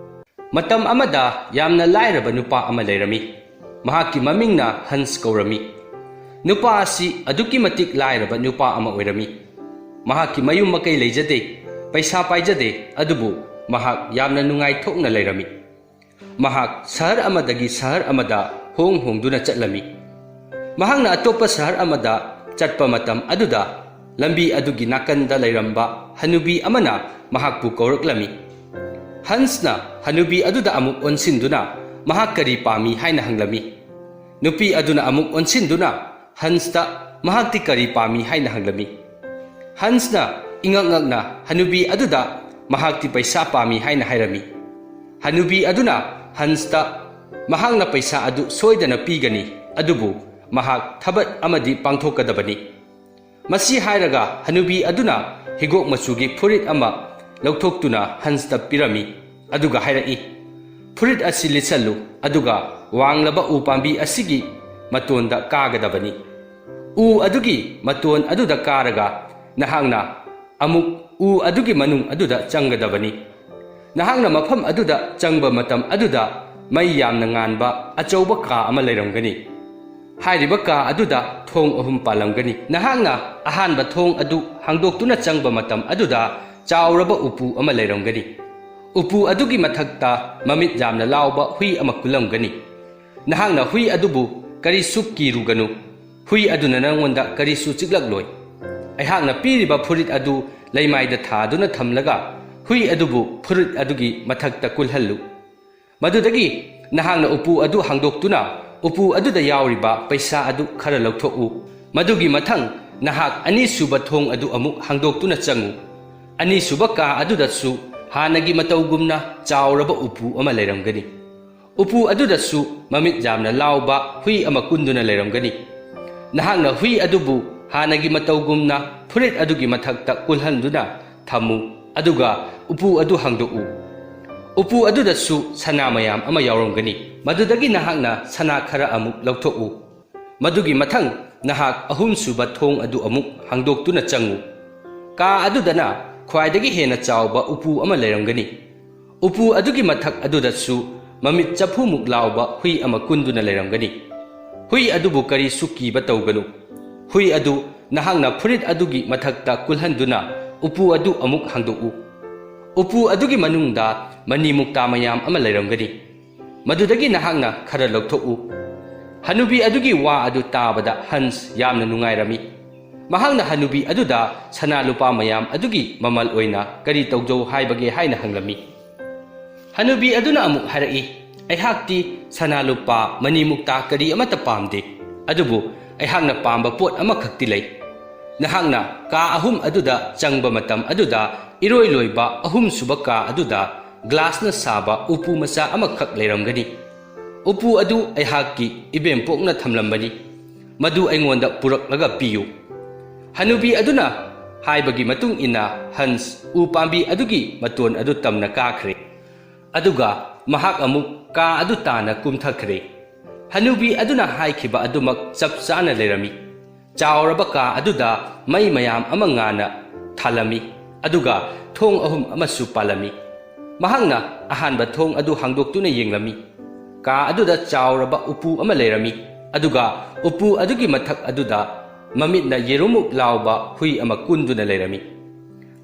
ꯃꯇꯝ ꯑꯃꯗ ꯌꯥꯝꯅ ꯂꯥꯏꯔꯕ ꯅꯨꯄꯥ ꯑꯃ ꯂꯩꯔꯝꯃꯤ꯫ ꯃꯍꯥꯛꯀꯤ ꯃꯃꯤꯡꯅ ꯍꯟꯁ ꯀꯧꯔꯝꯃꯤ꯫ ꯅꯨꯄꯥ ꯑꯁꯤ ꯑꯗꯨꯛꯀꯤ ꯃꯇꯤꯛ ꯂꯥꯏꯔꯕ ꯅꯨꯄꯥ ꯑꯃ ꯑꯣꯏꯔꯝꯃꯤ꯫ ꯃꯍꯥꯛꯀꯤ ꯃꯌꯨꯝ ꯃꯀꯩ ꯂꯩꯖꯗꯦ, ꯄꯩꯁꯥ ꯄꯥꯏꯖꯗꯦ, ꯑꯗꯨꯕꯨ ꯃꯍꯥꯛ ꯌꯥꯝꯅ ꯅꯨꯡꯉꯥꯏꯊꯣꯛꯅ ꯂꯩꯔꯝꯃꯤ꯫ ꯃꯍꯥꯛ ꯁꯍꯔ ꯑꯃꯗꯒꯤ ꯁꯍꯔ ꯑꯃꯗ ꯍꯣꯡ ꯍꯣꯡꯗꯨꯅ ꯆꯠꯂꯝꯃꯤ꯫ ꯃꯍꯥꯛꯅ ꯑꯇꯣꯞꯄ ꯁꯍꯔ ꯑꯃꯗ ꯆꯠꯄ ꯃꯇꯝ ꯑꯗꯨꯗ ꯂꯝꯕꯤ ꯑꯗꯨꯒꯤ ꯅꯥꯀꯟꯗ ꯂꯩꯔꯝꯕ ꯍꯅꯨꯕꯤ ꯑꯃꯅ ꯃꯍꯥꯛꯄꯨ ꯀꯧꯔꯛꯂꯝꯃꯤ꯫ ꯍꯟꯁꯅ ꯍꯅꯨꯕꯤ ꯑꯗꯨꯗ ꯑꯃꯨꯛ ꯑꯣꯟꯁꯤꯟꯗꯨꯅ ꯃꯍꯥꯛ ꯀꯔꯤ ꯄꯥꯝꯃꯤ ꯍꯥꯏꯅ ꯍꯪꯂꯝꯃꯤ꯫ ꯅꯨꯄꯤ ꯑꯗꯨꯅ ꯑꯃꯨꯛ ꯑꯣꯟꯁꯤꯟꯗꯨꯅ ꯍꯟꯁꯇ ꯃꯍꯥꯛꯇꯤ ꯀꯔꯤ ꯄꯥꯝꯃꯤ ꯍꯥꯏꯅ ꯍꯪꯂꯝꯃꯤ꯫ ꯍꯟꯁꯅ ꯏꯉꯛ ꯉꯛꯅ ꯍꯅꯨꯕꯤ ꯑꯗꯨꯗ ꯃꯍꯥꯛꯇꯤ ꯄꯩꯁꯥ ꯄꯥꯝꯃꯤ ꯍꯥꯏꯅ ꯍꯥꯏꯔꯝꯃꯤ꯫ ꯍꯅꯨꯕꯤ ꯑꯗꯨꯅ ꯍꯟꯁꯇ ꯃꯍꯥꯛꯅ ꯄꯩꯁꯥ ꯑꯗꯨ ꯁꯣꯏꯗꯅ ꯄꯤꯒꯅꯤ, ꯑꯗꯨꯕꯨ ꯃꯍꯥꯛ ꯊꯕꯛ ꯑꯃꯗꯤ ꯄꯥꯡꯊꯣꯛꯀꯗꯕꯅꯤ꯫ ꯃꯁꯤ ꯍꯥꯏꯔꯒ ꯍꯅꯨꯕꯤ ꯑꯗꯨꯅ ꯍꯤꯒꯣꯛ ꯃꯆꯨꯒꯤ ꯐꯨꯔꯤꯠ ꯑꯃ ꯂꯧꯊꯣꯛꯇꯨꯅ ꯍꯟꯁꯇ ꯄꯤꯔꯝꯃꯤ, ꯑꯗꯨꯒ ꯍꯥꯏꯔꯛꯏ, "ꯐꯨꯔꯤꯠ ꯑꯁꯤ ꯂꯤꯠꯁꯜꯂꯨ, ꯑꯗꯨꯒ ꯋꯥꯡꯂꯕ ꯎ ꯄꯥꯝꯕꯤ ꯑꯁꯤꯒꯤ ꯃꯇꯣꯟꯗ ꯀꯥꯒꯗꯕꯅꯤ꯫ ꯎ ꯑꯗꯨꯒꯤ ꯃꯇꯣꯟ ꯑꯗꯨꯗ ꯀꯥꯔꯒ ꯅꯍꯥꯛꯅ ꯑꯃꯨꯛ ꯎ ꯑꯗꯨꯒꯤ ꯃꯅꯨꯡ ꯑꯗꯨꯗ ꯆꯪꯒꯗꯕꯅꯤ꯫ ꯅꯍꯥꯛꯅ ꯃꯐꯝ ꯑꯗꯨꯗ ꯆꯪꯕ ꯃꯇꯝ ꯑꯗꯨꯗ ꯃꯩ ꯌꯥꯝꯅ ꯉꯥꯟꯕ ꯑꯆꯧꯕ ꯀꯥ ꯑꯃ ꯂꯩꯔꯝꯒꯅꯤ꯫ ꯍꯥꯏꯔꯤꯕ ꯀꯥ ꯑꯗꯨꯗ ꯊꯣꯡ ꯑꯍꯨꯝ ꯄꯥꯜꯂꯝꯒꯅꯤ꯫ ꯅꯍꯥꯛꯅ ꯑꯍꯥꯟꯕ ꯊꯣꯡ ꯑꯗꯨ ꯍꯥꯡꯗꯣꯛꯇꯨꯅ ꯆꯪꯕ ꯃꯇꯝ ꯑꯗꯨꯗ ꯆꯥꯎꯔꯕ ꯎꯄꯨ ꯑꯃ ꯂꯩꯔꯝꯒꯅꯤ꯫ ꯎꯄꯨ ꯑꯗꯨꯒꯤ ꯃꯊꯛꯇ ꯃꯃꯤꯠ ꯌꯥꯝꯅ ꯂꯥꯎꯕ ꯍꯨꯏ ꯑꯃ ꯀꯨꯜꯂꯝꯒꯅꯤ꯫ ꯅꯍꯥꯛꯅ ꯍꯨꯏ ꯑꯗꯨꯕꯨ ꯀꯔꯤꯁꯨ ꯀꯤꯔꯨꯒꯅꯨ꯫ ꯍꯨꯏ ꯑꯗꯨꯅ ꯅꯉꯣꯟꯗ ꯀꯔꯤꯁꯨ ꯆꯤꯛꯂꯛꯂꯣꯏ꯫ ꯑꯩꯍꯥꯛꯅ ꯄꯤꯔꯤꯕ ꯐꯨꯔꯤꯠ ꯑꯗꯨ ꯂꯩꯃꯥꯏꯗ ꯊꯥꯗꯨꯅ ꯊꯝꯂꯒ ꯍꯨꯏ ꯑꯗꯨꯕꯨ ꯐꯨꯔꯤꯠ ꯑꯗꯨꯒꯤ ꯃꯊꯛꯇ ꯀꯨꯜꯍꯜꯂꯨ꯫ ꯃꯗꯨꯗꯒꯤ ꯅꯍꯥꯛꯅ ꯎꯄꯨ ꯑꯗꯨ ꯍꯥꯡꯗꯣꯛꯇꯨꯅ ꯎꯄꯨ ꯑꯗꯨꯗ ꯌꯥꯎꯔꯤꯕ ꯄꯩꯁꯥ ꯑꯗꯨ ꯈꯔ ꯂꯧꯊꯣꯛꯎ꯫ ꯃꯗꯨꯒꯤ ꯃꯊꯪ ꯅꯍꯥꯛ ꯑꯅꯤꯁꯨꯕ ꯊꯣꯡ ꯑꯗꯨ ꯑꯃꯨꯛ ꯍꯥꯡꯗꯣꯛꯇꯨꯅ ꯆꯪꯉꯨ꯫ ꯑꯅꯤꯁꯨꯕ ꯀꯥ ꯑꯗꯨꯗꯁꯨ ꯍꯥꯟꯅꯒꯤ ꯃꯇꯧꯒꯨꯝꯅ ꯆꯥꯎꯔꯕ ꯎꯄꯨ ꯑꯃ ꯂꯩꯔꯝꯒꯅꯤ꯫ ꯎꯄꯨ ꯑꯗꯨꯗꯁꯨ ꯃꯃꯤꯠ ꯌꯥꯝꯅ ꯂꯥꯎꯕ ꯍꯨꯏ ꯑꯃ ꯀꯨꯟꯗꯨꯅ ꯂꯩꯔꯝꯒꯅꯤ꯫ ꯅꯍꯥꯛꯅ ꯍꯨꯏ ꯑꯗꯨꯕꯨ ꯍꯥꯟꯅꯒꯤ ꯃꯇꯧꯒꯨꯝꯅ ꯐꯨꯔꯤꯠ ꯑꯗꯨꯒꯤ ꯃꯊꯛꯇ ꯀꯨꯜꯍꯟꯗꯨꯅ ꯊꯝꯃꯨ, ꯑꯗꯨꯒ ꯎꯄꯨ ꯑꯗꯨ ꯍꯥꯡꯗꯣꯛꯎ꯫ ꯎꯄꯨ ꯑꯗꯨꯗꯁꯨ ꯁꯅꯥ ꯃꯌꯥꯝ ꯑꯃ ꯌꯥꯎꯔꯝꯒꯅꯤ꯫ ꯃꯗꯨꯗꯒꯤ ꯅꯍꯥꯛꯅ ꯁꯅꯥ ꯈꯔ ꯑꯃꯨꯛ ꯂꯧꯊꯣꯛꯎ꯫ ꯃꯗꯨꯒꯤ ꯃꯊꯪ ꯅꯍꯥꯛ ꯑꯍꯨꯝꯁꯨꯕ ꯊꯣꯡ ꯑꯗꯨ ꯑꯃꯨꯛ ꯍꯥꯡꯗꯣꯛꯇꯨꯅ ꯆꯪꯉꯨ꯫ ꯀꯥ ꯑꯗꯨꯗꯅ ꯈ꯭ꯋꯥꯏꯗꯒꯤ ꯍꯦꯟꯅ ꯆꯥꯎꯕ ꯎꯄꯨ ꯑꯃ ꯂꯩꯔꯝꯒꯅꯤ꯫ ꯎꯄꯨ ꯑꯗꯨꯒꯤ ꯃꯊꯛ ꯑꯗꯨꯗꯁꯨ ꯃꯃꯤꯠ ꯆꯐꯨꯃꯨꯛ ꯂꯥꯎꯕ ꯍꯨꯏ ꯑꯃ ꯀꯨꯟꯗꯨꯅ ꯂꯩꯔꯝꯒꯅꯤ꯫ ꯍꯨꯏ ꯑꯗꯨꯕꯨ ꯀꯔꯤꯁꯨ ꯀꯤꯕ ꯇꯧꯒꯅꯨ꯫ ꯍꯨꯏ ꯑꯗꯨ ꯅꯍꯥꯛꯅ ꯐꯨꯔꯤꯠ ꯑꯗꯨꯒꯤ ꯃꯊꯛꯇ ꯀꯨꯜꯍꯟꯗꯨꯅ ꯎꯄꯨ ꯑꯗꯨ ꯑꯃꯨꯛ ꯍꯥꯡꯗꯣꯛꯎ꯫ ꯎꯄꯨ ꯑꯗꯨꯒꯤ ꯃꯅꯨꯡꯗ ꯃꯅꯤ ꯃꯨꯛꯇꯥ ꯃꯌꯥꯝ ꯑꯃ ꯂꯩꯔꯝꯒꯅꯤ꯫ ꯃꯗꯨꯗꯒꯤ ꯅꯍꯥꯛꯅ ꯈꯔ ꯂꯧꯊꯣꯛꯎ꯫ ꯍꯅꯨꯕꯤ ꯑꯗꯨꯒꯤ ꯋꯥ ꯑꯗꯨ ꯇꯥꯕꯗ ꯍꯟꯁ ꯌꯥꯝꯅ ꯅꯨꯡꯉꯥꯏꯔꯝꯃꯤ꯫ ꯃꯍꯥꯛꯅ ꯍꯅꯨꯕꯤ ꯑꯗꯨꯗ ꯁꯅꯥ ꯂꯨꯄꯥ ꯃꯌꯥꯝ ꯑꯗꯨꯒꯤ ꯃꯃꯜ ꯑꯣꯏꯅ ꯀꯔꯤ ꯇꯧꯖꯧ ꯍꯥꯏꯕꯒꯦ ꯍꯥꯏꯅ ꯍꯪꯂꯝꯃꯤ꯫ ꯍꯅꯨꯕꯤ ꯑꯗꯨꯅ ꯑꯃꯨꯛ ꯍꯥꯏꯔꯛꯏ, "ꯑꯩꯍꯥꯛꯇꯤ ꯁꯅꯥ ꯂꯨꯄꯥ ꯃꯅꯤ ꯃꯨꯛꯇꯥ ꯀꯔꯤ ꯑꯃꯠꯇ ꯄꯥꯝꯗꯦ, ꯑꯗꯨꯕꯨ ꯑꯩꯍꯥꯛꯅ ꯄꯥꯝꯕ ꯄꯣꯠ ꯑꯃꯈꯛꯇꯤ ꯂꯩ꯫ ꯅꯍꯥꯛꯅ ꯀꯥ ꯑꯍꯨꯝ ꯑꯗꯨꯗ ꯆꯪꯕ ꯃꯇꯝ ꯑꯗꯨꯗ ꯏꯔꯣꯏ ꯂꯣꯏꯕ ꯑꯍꯨꯝꯁꯨꯕ ꯀꯥ ꯑꯗꯨꯗ ꯒ꯭ꯂꯥꯁꯅ ꯁꯥꯕ ꯎꯄꯨ ꯃꯆꯥ ꯑꯃꯈꯛ ꯂꯩꯔꯝꯒꯅꯤ꯫ ꯎꯄꯨ ꯑꯗꯨ ꯑꯩꯍꯥꯛꯀꯤ ꯏꯕꯦꯝꯄꯣꯛꯅ ꯊꯝꯂꯝꯕꯅꯤ꯫ ꯃꯗꯨ ꯑꯩꯉꯣꯟꯗ ꯄꯨꯔꯛꯂꯒ ꯄꯤꯌꯨ꯫" ꯍꯅꯨꯕꯤ ꯑꯗꯨꯅ ꯍꯥꯏꯕꯒꯤ ꯃꯇꯨꯡ ꯏꯟꯅ ꯍꯟꯁ ꯎ ꯄꯥꯝꯕꯤ ꯑꯗꯨꯒꯤ ꯃꯇꯣꯟ ꯑꯗꯨ ꯇꯝꯅ ꯀꯥꯈ꯭ꯔꯦ꯫ ꯑꯗꯨꯒ ꯃꯍꯥꯛ ꯑꯃꯨꯛ ꯀꯥ ꯑꯗꯨ ꯇꯥꯅ ꯀꯨꯝꯊꯈ꯭ꯔꯦ꯫ ꯍꯅꯨꯕꯤ ꯑꯗꯨꯅ ꯍꯥꯏꯈꯤꯕ ꯑꯗꯨꯃꯛ ꯆꯞ ꯆꯥꯅ ꯂꯩꯔꯝꯃꯤ꯫ ꯆꯥꯎꯔꯕ ꯀꯥ ꯑꯗꯨꯗ ꯃꯩ ꯃꯌꯥꯝ ꯑꯃ ꯉꯥꯟꯅ ꯊꯥꯜꯂꯝꯃꯤ, ꯑꯗꯨꯒ ꯊꯣꯡ ꯑꯍꯨꯝ ꯑꯃꯁꯨ ꯄꯥꯜꯂꯝꯃꯤ꯫ ꯃꯍꯥꯛꯅ ꯑꯍꯥꯟꯕ ꯊꯣꯡ ꯑꯗꯨ ꯍꯥꯡꯗꯣꯛꯇꯨꯅ ꯌꯦꯡꯂꯝꯃꯤ꯫ ꯀꯥ ꯑꯗꯨꯗ ꯆꯥꯎꯔꯕ ꯎꯄꯨ ꯑꯃ ꯂꯩꯔꯝꯃꯤ, ꯑꯗꯨꯒ ꯎꯄꯨ ꯑꯗꯨꯒꯤ ꯃꯊꯛ ꯑꯗꯨꯗ ꯃꯃꯤꯠꯅ ꯌꯦꯔꯨꯝꯃꯨꯛ ꯂꯥꯎꯕ ꯍꯨꯏ ꯑꯃ ꯀꯨꯟꯗꯨꯅ ꯂꯩꯔꯝꯃꯤ꯫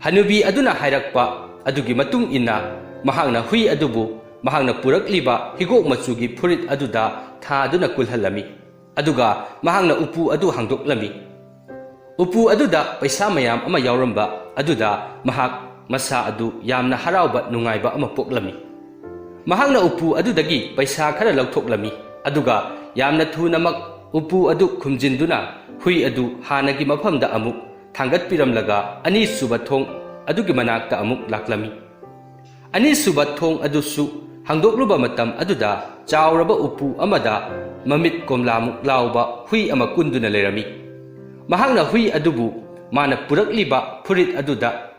ꯍꯅꯨꯕꯤ ꯑꯗꯨꯅ ꯍꯥꯏꯔꯛꯄ ꯑꯗꯨꯒꯤ ꯃꯇꯨꯡ ꯏꯟꯅ ꯃꯍꯥꯛꯅ ꯍꯨꯏ ꯑꯗꯨꯕꯨ ꯃꯍꯥꯛꯅ ꯄꯨꯔꯛꯂꯤꯕ ꯍꯤꯒꯣꯛ ꯃꯆꯨꯒꯤ ꯐꯨꯔꯤꯠ ꯑꯗꯨꯗ ꯊꯥꯗꯨꯅ ꯀꯨꯜꯍꯜꯂꯝꯃꯤ꯫ ꯑꯗꯨꯒ ꯃꯍꯥꯛꯅ ꯎꯄꯨ ꯑꯗꯨ ꯍꯥꯡꯗꯣꯛꯂꯝꯃꯤ꯫ ꯎꯄꯨ ꯑꯗꯨꯗ ꯄꯩꯁꯥ ꯃꯌꯥꯝ ꯑꯃ ꯌꯥꯎꯔꯝꯕ ꯑꯗꯨꯗ ꯃꯍꯥꯛ ꯃꯁꯥ ꯑꯗꯨ ꯌꯥꯝꯅ ꯍꯔꯥꯎꯕ ꯅꯨꯡꯉꯥꯏꯕ ꯑꯃ ꯄꯣꯛꯂꯝꯃꯤ꯫ ꯃꯍꯥꯛꯅ ꯎꯄꯨ ꯑꯗꯨꯗꯒꯤ ꯄꯩꯁꯥ ꯈꯔ ꯂꯧꯊꯣꯛꯂꯝꯃꯤ, ꯑꯗꯨꯒ ꯌꯥꯝꯅ ꯊꯨꯅꯃꯛ ꯎꯄꯨ ꯑꯗꯨ ꯈꯨꯝꯖꯤꯟꯗꯨꯅ ꯍꯨꯏ ꯑꯗꯨ ꯍꯥꯟꯅꯒꯤ ꯃꯐꯝꯗ ꯑꯃꯨꯛ ꯊꯥꯡꯒꯠꯄꯤꯔꯝꯂꯒ ꯑꯅꯤꯁꯨꯕ ꯊꯣꯡ ꯑꯗꯨꯒꯤ ꯃꯅꯥꯛꯇ ꯑꯃꯨꯛ ꯂꯥꯛꯂꯝꯃꯤ꯫ ꯑꯅꯤꯁꯨꯕ ꯊꯣꯡ ꯑꯗꯨꯁꯨ ꯍꯥꯡꯗꯣꯛꯂꯨꯕ ꯃꯇꯝ ꯑꯗꯨꯗ ꯆꯥꯎꯔꯕ ꯎꯄꯨ ꯑꯃꯗ ꯃꯃꯤꯠ ꯀꯣꯝꯂꯥꯃꯨꯛ ꯂꯥꯎꯕ ꯍꯨꯏ ꯑꯃ ꯀꯨꯟꯗꯨꯅ ꯂꯩꯔꯝꯃꯤ꯫ ꯃꯍꯥꯛꯅ ꯍꯨꯏ ꯑꯗꯨꯕꯨ ꯃꯥꯅ ꯄꯨꯔꯛꯂꯤꯕ ꯐꯨꯔꯤꯠ ꯑꯗꯨꯗ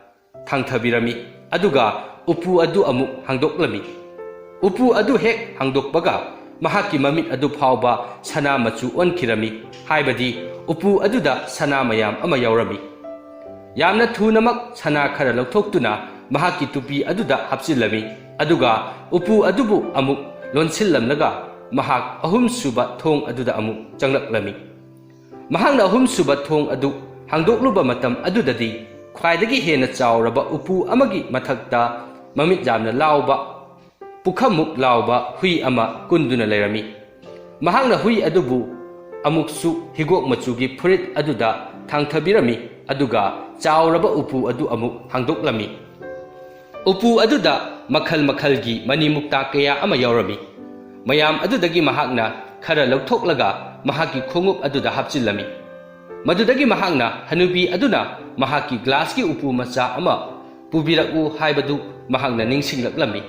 ꯊꯥꯡꯊꯕꯤꯔꯝꯃꯤ, ꯑꯗꯨꯒ ꯎꯄꯨ ꯑꯗꯨ ꯑꯃꯨꯛ ꯍꯥꯡꯗꯣꯛꯂꯝꯃꯤ꯫ ꯎꯄꯨ ꯑꯗꯨ ꯍꯦꯛ ꯍꯥꯡꯗꯣꯛꯄꯒ ꯃꯍꯥꯛꯀꯤ ꯃꯃꯤꯠ ꯑꯗꯨ ꯐꯥꯎꯕ ꯁꯅꯥ ꯃꯆꯨ ꯑꯣꯟꯈꯤꯔꯝꯃꯤ, ꯍꯥꯏꯕꯗꯤ ꯎꯄꯨ ꯑꯗꯨꯗ ꯁꯅꯥ ꯃꯌꯥꯝ ꯑꯃ ꯌꯥꯎꯔꯝꯃꯤ꯫ ꯌꯥꯝꯅ ꯊꯨꯅꯃꯛ ꯁꯅꯥ ꯈꯔ ꯂꯧꯊꯣꯛꯇꯨꯅ ꯃꯍꯥꯛꯀꯤ ꯇꯨꯄꯤ ꯑꯗꯨꯗ ꯍꯥꯞꯆꯤꯜꯂꯝꯃꯤ, ꯑꯗꯨꯒ ꯎꯄꯨ ꯑꯗꯨꯕꯨ ꯑꯃꯨꯛ ꯂꯣꯟꯁꯤꯜꯂꯝꯂꯒ ꯃꯍꯥꯛ ꯑꯍꯨꯝꯁꯨꯕ ꯊꯣꯡ ꯑꯗꯨꯗ ꯑꯃꯨꯛ ꯆꯪꯂꯛꯂꯝꯃꯤ꯫ ꯃꯍꯥꯛꯅ ꯑꯍꯨꯝꯁꯨꯕ ꯊꯣꯡ ꯑꯗꯨ ꯍꯥꯡꯗꯣꯛꯂꯨꯕ ꯃꯇꯝ ꯑꯗꯨꯗꯗꯤ ꯈ꯭ꯋꯥꯏꯗꯒꯤ ꯍꯦꯟꯅ ꯆꯥꯎꯔꯕ ꯎꯄꯨ ꯑꯃꯒꯤ ꯃꯊꯛꯇ ꯃꯃꯤꯠ ꯌꯥꯝꯅ ꯂꯥꯎꯕ, ꯄꯨꯈꯝꯃꯨꯛ ꯂꯥꯎꯕ ꯍꯨꯏ ꯑꯃ ꯀꯨꯟꯗꯨꯅ ꯂꯩꯔꯝꯃꯤ꯫ ꯃꯍꯥꯛꯅ ꯍꯨꯏ ꯑꯗꯨꯕꯨ ꯑꯃꯨꯛꯁꯨ ꯍꯤꯒꯣꯛ ꯃꯆꯨꯒꯤ ꯐꯨꯔꯤꯠ ꯑꯗꯨꯗ ꯊꯥꯡꯊꯕꯤꯔꯝꯃꯤ, ꯑꯗꯨꯒ ꯆꯥꯎꯔꯕ ꯎꯄꯨ ꯑꯗꯨ ꯑꯃꯨꯛ ꯍꯥꯡꯗꯣꯛꯂꯝꯃꯤ꯫ ꯎꯄꯨ ꯑꯗꯨꯗ ꯃꯈꯜ ꯃꯈꯜꯒꯤ ꯃꯅꯤ ꯃꯨꯛꯇꯥ ꯀꯌꯥ ꯑꯃ ꯌꯥꯎꯔꯝꯃꯤ꯫ ꯃꯌꯥꯝ ꯑꯗꯨꯗꯒꯤ ꯃꯍꯥꯛꯅ ꯈꯔ ꯂꯧꯊꯣꯛꯂꯒ ꯃꯍꯥꯛꯀꯤ ꯈꯣꯡꯎꯞ ꯑꯗꯨꯗ ꯍꯥꯞꯆꯤꯜꯂꯝꯃꯤ꯫ ꯃꯗꯨꯗꯒꯤ ꯃꯍꯥꯛꯅ ꯍꯅꯨꯕꯤ ꯑꯗꯨꯅ ꯃꯍꯥꯛꯀꯤ ꯒ꯭ꯂꯥꯁꯀꯤ ꯎꯄꯨ ꯃꯆꯥ ꯑꯃ ꯄꯨꯕꯤꯔꯛꯎ ꯍꯥꯏꯕꯗꯨ ꯃꯍꯥꯛꯅ ꯅꯤꯡꯁꯤꯡꯂꯛꯂꯝꯃꯤ꯫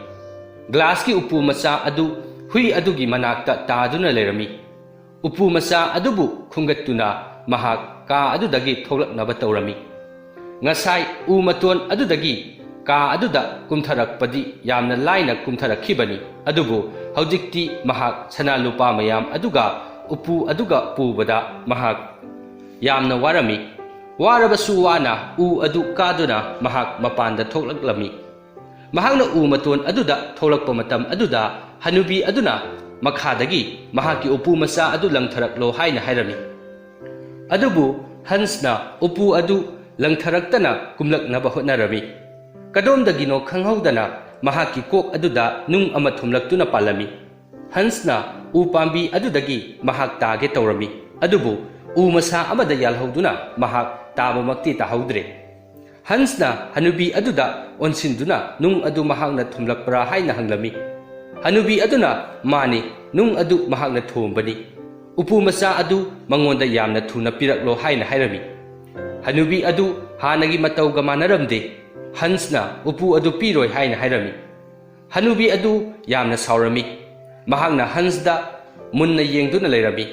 ꯒ꯭ꯂꯥꯁꯀꯤ ꯎꯄꯨ ꯃꯆꯥ ꯑꯗꯨ ꯍꯨꯏ ꯑꯗꯨꯒꯤ ꯃꯅꯥꯛꯇ ꯇꯥꯗꯨꯅ ꯂꯩꯔꯝꯃꯤ꯫ ꯎꯄꯨ ꯃꯆꯥ ꯑꯗꯨꯕꯨ ꯈꯨꯝꯒꯠꯇꯨꯅ ꯃꯍꯥꯛ ꯀꯥ ꯑꯗꯨꯗꯒꯤ ꯊꯣꯛꯂꯛꯅꯕ ꯇꯧꯔꯝꯃꯤ꯫ ꯉꯁꯥꯏ ꯎ ꯃꯇꯣꯟ ꯑꯗꯨꯗꯒꯤ ꯀꯥ ꯑꯗꯨꯗ ꯀꯨꯝꯊꯔꯛꯄꯗꯤ ꯌꯥꯝꯅ ꯂꯥꯏꯅ ꯀꯨꯝꯊꯔꯛꯈꯤꯕꯅꯤ, ꯑꯗꯨꯕꯨ ꯍꯧꯖꯤꯛꯇꯤ ꯃꯍꯥꯛ ꯁꯅꯥ ꯂꯨꯄꯥ ꯃꯌꯥꯝ ꯑꯗꯨꯒ ꯎꯄꯨ ꯑꯗꯨꯒ ꯄꯨꯕꯗ ꯃꯍꯥꯛ ꯌꯥꯝꯅ ꯋꯥꯔꯝꯃꯤ꯫ ꯋꯥꯔꯕꯁꯨ ꯋꯥꯅ ꯎ ꯑꯗꯨ ꯀꯥꯗꯨꯅ ꯃꯍꯥꯛ ꯃꯄꯥꯟꯗ ꯊꯣꯛꯂꯛꯂꯝꯃꯤ꯫ ꯃꯍꯥꯛꯅ ꯎ ꯃꯇꯣꯟ ꯑꯗꯨꯗ ꯊꯣꯛꯂꯛꯄ ꯃꯇꯝ ꯑꯗꯨꯗ ꯍꯅꯨꯕꯤ ꯑꯗꯨꯅ ꯃꯈꯥꯗꯒꯤ ꯃꯍꯥꯛꯀꯤ ꯎꯄꯨ ꯃꯆꯥ ꯑꯗꯨ ꯂꯪꯊꯔꯛꯂꯣ ꯍꯥꯏꯅ ꯍꯥꯏꯔꯝꯃꯤ꯫ ꯑꯗꯨꯕꯨ ꯍꯟꯁꯅ ꯎꯄꯨ ꯑꯗꯨ ꯂꯪꯊꯔꯛꯇꯅ ꯀꯨꯝꯂꯛꯅꯕ ꯍꯣꯠꯅꯔꯝꯃꯤ꯫ ꯀꯗꯣꯝꯗꯒꯤꯅꯣ ꯈꯪꯍꯧꯗꯅ ꯃꯍꯥꯛꯀꯤ ꯀꯣꯛ ꯑꯗꯨꯗ ꯅꯨꯡ ꯑꯃ ꯊꯨꯝꯂꯛꯇꯨꯅ ꯄꯥꯜꯂꯝꯃꯤ꯫ ꯍꯟꯁꯅ ꯎ ꯄꯥꯝꯕꯤ ꯑꯗꯨꯗꯒꯤ ꯃꯍꯥꯛ ꯇꯥꯒꯦ ꯇꯧꯔꯝꯃꯤ, ꯑꯗꯨꯕꯨ ꯎ ꯃꯁꯥ ꯑꯃꯗ ꯌꯥꯜꯍꯧꯗꯨꯅ ꯃꯍꯥꯛ ꯇꯥꯕꯃꯛꯇꯤ ꯇꯥꯍꯧꯗ꯭ꯔꯦ꯫ ꯍꯟꯁꯅ ꯍꯅꯨꯕꯤ ꯑꯗꯨꯗ ꯑꯣꯟꯁꯤꯟꯗꯨꯅ ꯅꯨꯡ ꯑꯗꯨ ꯃꯍꯥꯛꯅ ꯊꯨꯝꯂꯛꯄ꯭ꯔꯥ ꯍꯥꯏꯅ ꯍꯪꯂꯝꯃꯤ꯫ ꯍꯅꯨꯕꯤ ꯑꯗꯨꯅ, "ꯃꯥꯅꯤ, ꯅꯨꯡ ꯑꯗꯨ ꯃꯍꯥꯛꯅ ꯊꯨꯝꯕꯅꯤ꯫ ꯎꯄꯨ ꯃꯆꯥ ꯑꯗꯨ ꯃꯉꯣꯟꯗ ꯌꯥꯝꯅ ꯊꯨꯅ ꯄꯤꯔꯛꯂꯣ" ꯍꯥꯏꯅ ꯍꯥꯏꯔꯝꯃꯤ꯫ ꯍꯅꯨꯕꯤ ꯑꯗꯨ ꯍꯥꯟꯅꯒꯤ ꯃꯇꯧꯒ ꯃꯥꯟꯅꯔꯝꯗꯦ꯫ ꯍꯟꯁꯅ ꯎꯄꯨ ꯑꯗꯨ ꯄꯤꯔꯣꯏ ꯍꯥꯏꯅ ꯍꯥꯏꯔꯝꯃꯤ꯫ ꯍꯅꯨꯕꯤ ꯑꯗꯨ ꯌꯥꯝꯅ ꯁꯥꯎꯔꯝꯃꯤ꯫ ꯃꯍꯥꯛꯅ ꯍꯟꯁꯗ ꯃꯨꯟꯅ ꯌꯦꯡꯗꯨꯅ ꯂꯩꯔꯝꯃꯤ꯫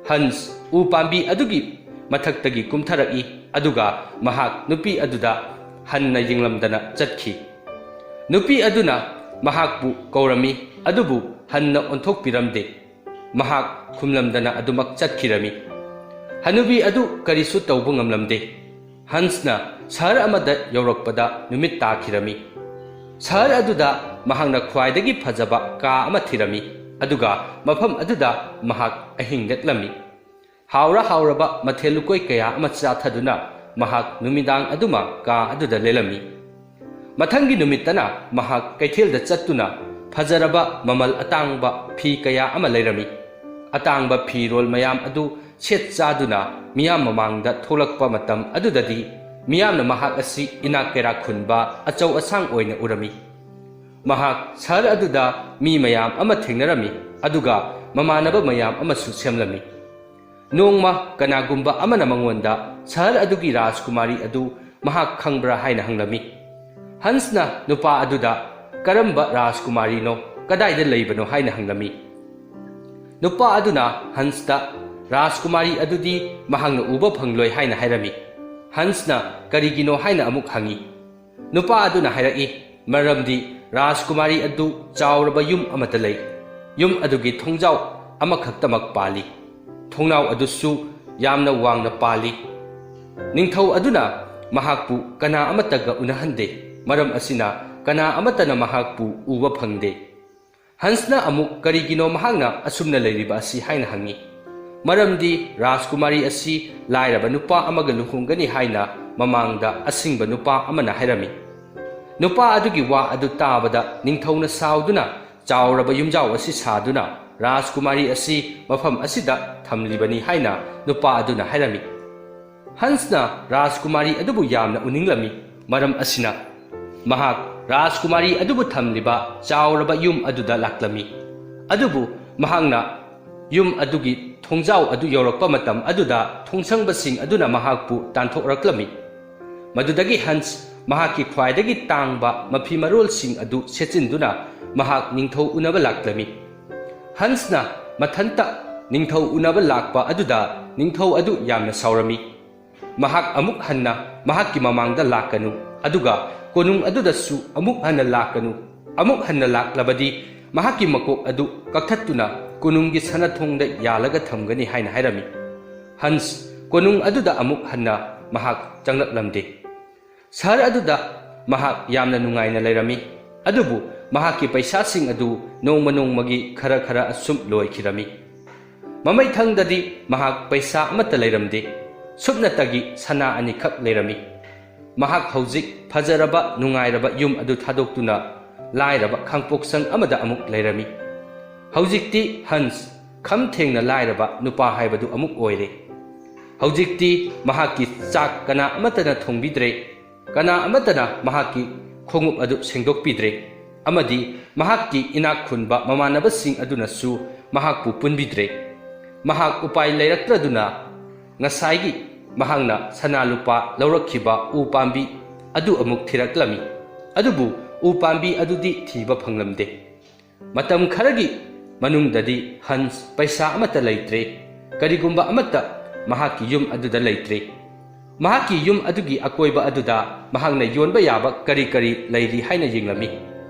ꯍꯟꯁ ꯎ ꯄꯥꯝꯕꯤ ꯑꯗꯨꯒꯤ ꯃꯊꯛꯇꯒꯤ ꯀꯨꯝꯊꯔꯛꯏ, ꯑꯗꯨꯒ ꯃꯍꯥꯛ ꯅꯨꯄꯤ ꯑꯗꯨꯗ ꯍꯟꯅ ꯌꯦꯡꯂꯝꯗꯅ ꯆꯠꯈꯤ꯫ ꯅꯨꯄꯤ ꯑꯗꯨꯅ ꯃꯍꯥꯛꯄꯨ ꯀꯧꯔꯝꯃꯤ, ꯑꯗꯨꯕꯨ ꯍꯟꯅ ꯑꯣꯟꯊꯣꯛꯄꯤꯔꯝꯗꯦ꯫ ꯃꯍꯥꯛ ꯈꯨꯝꯂꯝꯗꯅ ꯑꯗꯨꯃꯛ ꯆꯠꯈꯤꯔꯝꯃꯤ꯫ ꯍꯅꯨꯕꯤ ꯑꯗꯨ ꯀꯔꯤꯁꯨ ꯇꯧꯕ ꯉꯝꯂꯝꯗꯦ꯫ ꯍꯟꯁꯅ ꯁꯍꯔ ꯑꯃꯗ ꯌꯧꯔꯛꯄꯗ ꯅꯨꯃꯤꯠ ꯇꯥꯈꯤꯔꯝꯃꯤ꯫ ꯁꯍꯔ ꯑꯗꯨꯗ ꯃꯍꯥꯛꯅ ꯈ꯭ꯋꯥꯏꯗꯒꯤ ꯐꯖꯕ ꯀꯥ ꯑꯃ ꯊꯤꯔꯝꯃꯤ, ꯑꯗꯨꯒ ꯃꯐꯝ ꯑꯗꯨꯗ ꯃꯍꯥꯛ ꯑꯍꯤꯡ ꯂꯦꯛꯂꯝꯃꯤ꯫ ꯍꯥꯎꯔ ꯍꯥꯎꯔꯕ ꯃꯊꯦꯜ ꯂꯨꯀꯣꯏ ꯀꯌꯥ ꯑꯃ ꯆꯥꯊꯗꯨꯅ ꯃꯍꯥꯛ ꯅꯨꯃꯤꯗꯥꯡ ꯑꯗꯨꯃ ꯀꯥ ꯑꯗꯨꯗ ꯂꯦꯜꯂꯝꯃꯤ꯫ ꯃꯊꯪꯒꯤ ꯅꯨꯃꯤꯠꯇꯅ ꯃꯍꯥꯛ ꯀꯩꯊꯦꯜꯗ ꯆꯠꯇꯨꯅ ꯐꯖꯔꯕ ꯃꯃꯜ ꯑꯇꯥꯡꯕ ꯐꯤ ꯀꯌꯥ ꯑꯃ ꯂꯩꯔꯝꯃꯤ꯫ ꯑꯇꯥꯡꯕ ꯐꯤꯔꯣꯜ ꯃꯌꯥꯝ ꯑꯗꯨ ꯁꯦꯠ ꯆꯥꯗꯨꯅ ꯃꯤꯌꯥꯝ ꯃꯃꯥꯡꯗ ꯊꯣꯛꯂꯛꯄ ꯃꯇꯝ ꯑꯗꯨꯗꯗꯤ ꯃꯤꯌꯥꯝꯅ ꯃꯍꯥꯛ ꯑꯁꯤ ꯏꯅꯥꯛ ꯀꯩꯔꯥꯛ ꯈꯨꯟꯕ ꯑꯆꯧ ꯑꯁꯥꯡ ꯑꯣꯏꯅ ꯎꯔꯝꯃꯤ꯫ ꯃꯍꯥꯛ ꯁꯍꯔ ꯑꯗꯨꯗ ꯃꯤ ꯃꯌꯥꯝ ꯑꯃ ꯊꯦꯡꯅꯔꯝꯃꯤ, ꯑꯗꯨꯒ ꯃꯃꯥꯟꯅꯕ ꯃꯌꯥꯝ ꯑꯃꯁꯨ ꯁꯦꯝꯂꯝꯃꯤ꯫ ꯅꯣꯡꯃ ꯀꯅꯥꯒꯨꯝꯕ ꯑꯃꯅ ꯃꯉꯣꯟꯗ ꯁꯍꯔ ꯑꯗꯨꯒꯤ ꯔꯥꯖꯀꯨꯃꯥꯔꯤ ꯑꯗꯨ ꯃꯍꯥꯛ ꯈꯪꯕ꯭ꯔꯥ ꯍꯥꯏꯅ ꯍꯪꯂꯝꯃꯤ꯫ ꯍꯟꯁꯅ ꯅꯨꯄꯥ ꯑꯗꯨꯗ, "ꯀꯔꯝꯕ ꯔꯥꯖꯀꯨꯃꯥꯔꯤꯅꯣ? ꯀꯗꯥꯏꯗ ꯂꯩꯕꯅꯣ?" ꯍꯥꯏꯅ ꯍꯪꯂꯝꯃꯤ꯫ ꯅꯨꯄꯥ ꯑꯗꯨꯅ ꯍꯟꯁꯇ, "ꯔꯥꯖꯀꯨꯃꯥꯔꯤ ꯑꯗꯨꯗꯤ ꯃꯍꯥꯛꯅ ꯎꯕ ꯐꯪꯂꯣꯏ" ꯍꯥꯏꯅ ꯍꯥꯏꯔꯝꯃꯤ꯫ ꯍꯟꯁꯅ ꯀꯔꯤꯒꯤꯅꯣ ꯍꯥꯏꯅ ꯑꯃꯨꯛ ꯍꯪꯉꯤ꯫ ꯅꯨꯄꯥ ꯑꯗꯨꯅ ꯍꯥꯏꯔꯛꯏ, "ꯃꯔꯝꯗꯤ ꯔꯥꯖꯀꯨꯃꯥꯔꯤ ꯑꯗꯨ ꯆꯥꯎꯔꯕ ꯌꯨꯝ ꯑꯃꯗ ꯂꯩ꯫ ꯌꯨꯝ ꯑꯗꯨꯒꯤ ꯊꯣꯡꯖꯥꯎ ꯑꯃꯈꯛꯇꯃꯛ ꯄꯥꯜꯂꯤ꯫ ꯊꯣꯡꯅꯥꯎ ꯑꯗꯨꯁꯨ ꯌꯥꯝꯅ ꯋꯥꯡꯅ ꯄꯥꯜꯂꯤ꯫ ꯅꯤꯡꯊꯧ ꯑꯗꯨꯅ ꯃꯍꯥꯛꯄꯨ ꯀꯅꯥ ꯑꯃꯠꯇꯒ ꯎꯅꯍꯟꯗꯦ꯫ ꯃꯔꯝ ꯑꯁꯤꯅ ꯀꯅꯥ ꯑꯃꯠꯇꯅ ꯃꯍꯥꯛꯄꯨ ꯎꯕ ꯐꯪꯗꯦ"꯫ ꯍꯟꯁꯅ ꯑꯃꯨꯛ ꯀꯔꯤꯒꯤꯅꯣ ꯃꯍꯥꯛꯅ ꯑꯁꯨꯝꯅ ꯂꯩꯔꯤꯕ ꯑꯁꯤ ꯍꯥꯏꯅ ꯍꯪꯉꯤ꯫ "ꯃꯔꯝꯗꯤ ꯔꯥꯖꯀꯨꯃꯥꯔꯤ ꯑꯁꯤ ꯂꯥꯏꯔꯕ ꯅꯨꯄꯥ ꯑꯃꯒ ꯂꯨꯍꯣꯡꯒꯅꯤ ꯍꯥꯏꯅ ꯃꯃꯥꯡꯗ ꯑꯁꯤꯡꯕ ꯅꯨꯄꯥ ꯑꯃꯅ ꯍꯥꯏꯔꯝꯃꯤ"꯫ ꯅꯨꯄꯥ ꯑꯗꯨꯒꯤ ꯋꯥ ꯑꯗꯨ ꯇꯥꯕꯗ ꯅꯤꯡꯊꯧꯅ ꯁꯥꯎꯗꯨꯅ ꯆꯥꯎꯔꯕ ꯌꯨꯝꯖꯥꯎ ꯑꯁꯤ ꯁꯥꯗꯨꯅ ꯔꯥꯖꯀꯨꯃꯥꯔꯤ ꯑꯁꯤ ꯃꯐꯝ ꯑꯁꯤꯗ ꯊꯝꯂꯤꯕꯅꯤ ꯍꯥꯏꯅ ꯅꯨꯄꯥ ꯑꯗꯨꯅ ꯍꯥꯏꯔꯝꯃꯤ꯫ ꯍꯟꯁꯅ ꯔꯥꯖꯀꯨꯃꯥꯔꯤ ꯑꯗꯨꯕꯨ ꯌꯥꯝꯅ ꯎꯅꯤꯡꯂꯝꯃꯤ꯫ ꯃꯔꯝ ꯑꯁꯤꯅ, ꯃꯍꯥꯛ ꯔꯥꯖꯀꯨꯃꯥꯔꯤ ꯑꯗꯨꯕꯨ ꯊꯝꯂꯤꯕ ꯆꯥꯎꯔꯕ ꯌꯨꯝ ꯑꯗꯨꯗ ꯂꯥꯛꯂꯝꯃꯤ꯫ ꯑꯗꯨꯕꯨ ꯃꯍꯥꯛꯅ ꯌꯨꯝ ꯑꯗꯨꯒꯤ ꯊꯣꯡꯖꯥꯎ ꯑꯗꯨ ꯌꯧꯔꯛꯄ ꯃꯇꯝ ꯑꯗꯨꯗ, ꯊꯣꯡꯁꯪꯕꯁꯤꯡ ꯑꯗꯨꯅ ꯃꯍꯥꯛꯄꯨ ꯇꯥꯟꯊꯣꯛꯂꯛꯂꯝꯃꯤ꯫ ꯃꯗꯨꯗꯒꯤ ꯍꯟꯁ ꯃꯍꯥꯛꯀꯤ ꯈ꯭ꯋꯥꯏꯗꯒꯤ ꯇꯥꯡꯕ ꯃꯐꯤ ꯃꯔꯣꯜꯁꯤꯡ ꯑꯗꯨ ꯁꯦꯠꯆꯤꯟꯗꯨꯅ ꯃꯍꯥꯛ ꯅꯤꯡꯊꯧ ꯎꯅꯕ ꯂꯥꯛꯂꯝꯃꯤ꯫ ꯍꯟꯁꯅ ꯃꯊꯟꯇ ꯅꯤꯡꯊꯧ ꯎꯅꯕ ꯂꯥꯛꯄ ꯑꯗꯨꯗ ꯅꯤꯡꯊꯧ ꯑꯗꯨ ꯌꯥꯝꯅ ꯁꯥꯎꯔꯝꯃꯤ꯫ ꯃꯍꯥꯛ ꯑꯃꯨꯛ ꯍꯟꯅ ꯃꯍꯥꯛꯀꯤ ꯃꯃꯥꯡꯗ ꯂꯥꯛꯀꯅꯨ, ꯑꯗꯨꯒ ꯀꯣꯅꯨꯡ ꯑꯗꯨꯗꯁꯨ ꯑꯃꯨꯛ ꯍꯟꯅ ꯂꯥꯛꯀꯅꯨ꯫ ꯑꯃꯨꯛ ꯍꯟꯅ ꯂꯥꯛꯂꯕꯗꯤ ꯃꯍꯥꯛꯀꯤ ꯃꯀꯣꯛ ꯑꯗꯨ ꯀꯛꯊꯠꯇꯨꯅ ꯀꯣꯅꯨꯡꯒꯤ ꯁꯅꯥꯊꯣꯡꯗ ꯌꯥꯜꯂꯒ ꯊꯝꯒꯅꯤ ꯍꯥꯏꯅ ꯍꯥꯏꯔꯝꯃꯤ꯫ ꯍꯟꯁ ꯀꯣꯅꯨꯡ ꯑꯗꯨꯗ ꯑꯃꯨꯛ ꯍꯟꯅ ꯃꯍꯥꯛ ꯆꯪꯂꯛꯂꯝꯗꯦ꯫ ꯁꯍꯔ ꯑꯗꯨꯗ ꯃꯍꯥꯛ ꯌꯥꯝꯅ ꯅꯨꯡꯉꯥꯏꯅ ꯂꯩꯔꯝꯃꯤ, ꯑꯗꯨꯕꯨ ꯃꯍꯥꯛꯀꯤ ꯄꯩꯁꯥꯁꯤꯡ ꯑꯗꯨ ꯅꯣꯡꯃ ꯅꯣꯡꯃꯒꯤ ꯈꯔ ꯈꯔ ꯑꯁꯨꯝ ꯂꯣꯏꯈꯤꯔꯝꯃꯤ꯫ ꯃꯃꯩꯊꯪꯗꯗꯤ ꯃꯍꯥꯛ ꯄꯩꯁꯥ ꯑꯃꯠꯇ ꯂꯩꯔꯝꯗꯦ꯫ ꯁꯨꯞꯅꯇꯒꯤ ꯁꯅꯥ ꯑꯅꯤꯈꯛ ꯂꯩꯔꯝꯃꯤ꯫ ꯃꯍꯥꯛ ꯍꯧꯖꯤꯛ ꯐꯖꯔꯕ ꯅꯨꯡꯉꯥꯏꯔꯕ ꯌꯨꯝ ꯑꯗꯨ ꯊꯥꯗꯣꯛꯇꯨꯅ ꯂꯥꯏꯔꯕ ꯈꯥꯡꯄꯣꯛꯁꯪ ꯑꯃꯗ ꯑꯃꯨꯛ ꯂꯩꯔꯝꯃꯤ꯫ ꯍꯧꯖꯤꯛꯇꯤ ꯍꯟꯁ ꯈꯝ ꯊꯦꯡꯅ ꯂꯥꯏꯔꯕ ꯅꯨꯄꯥ ꯍꯥꯏꯕꯗꯨ ꯑꯃꯨꯛ ꯑꯣꯏꯔꯦ꯫ ꯍꯧꯖꯤꯛꯇꯤ ꯃꯍꯥꯛꯀꯤ ꯆꯥꯛ ꯀꯅꯥ ꯑꯃꯠꯇꯅ ꯊꯣꯡꯕꯤꯗ꯭ꯔꯦ, ꯀꯅꯥ ꯑꯃꯠꯇꯅ ꯃꯍꯥꯛꯀꯤ ꯈꯣꯡꯎꯞ ꯑꯗꯨ ꯁꯦꯡꯗꯣꯛꯄꯤꯗ꯭ꯔꯦ, ꯑꯃꯗꯤ ꯃꯍꯥꯛꯀꯤ ꯏꯅꯥꯛ ꯈꯨꯟꯕ ꯃꯃꯥꯟꯅꯕꯁꯤꯡ ꯑꯗꯨꯅꯁꯨ ꯃꯍꯥꯛꯄꯨ ꯄꯨꯟꯕꯤꯗ꯭ꯔꯦ꯫ ꯃꯍꯥꯛ ꯎꯄꯥꯏ ꯂꯩꯔꯛꯇ꯭ꯔꯗꯨꯅ ꯉꯁꯥꯏꯒꯤ ꯃꯍꯥꯛꯅ ꯁꯅꯥ ꯂꯨꯄꯥ ꯂꯧꯔꯛꯈꯤꯕ ꯎ ꯄꯥꯝꯕꯤ ꯑꯗꯨ ꯑꯃꯨꯛ ꯊꯤꯔꯛꯂꯝꯃꯤ, ꯑꯗꯨꯕꯨ ꯎ ꯄꯥꯝꯕꯤ ꯑꯗꯨꯗꯤ ꯊꯤꯕ ꯐꯪꯂꯝꯗꯦ꯫ ꯃꯇꯝ ꯈꯔꯒꯤ ꯃꯅꯨꯡꯗꯗꯤ ꯍꯟꯁ ꯄꯩꯁꯥ ꯑꯃꯠꯇ ꯂꯩꯇ꯭ꯔꯦ, ꯀꯔꯤꯒꯨꯝꯕ ꯑꯃꯠꯇ ꯃꯍꯥꯛꯀꯤ ꯌꯨꯝ ꯑꯗꯨꯗ ꯂꯩꯇ꯭ꯔꯦ꯫ ꯃꯍꯥꯛꯀꯤ ꯌꯨꯝ ꯑꯗꯨꯒꯤ ꯑꯀꯣꯏꯕ ꯑꯗꯨꯗ ꯃꯍꯥꯛꯅ ꯌꯣꯟꯕ ꯌꯥꯕ ꯀꯔꯤ ꯀꯔꯤ ꯂꯩꯔꯤ ꯍꯥꯏꯅ ꯌꯦꯡꯂꯝꯃꯤ꯫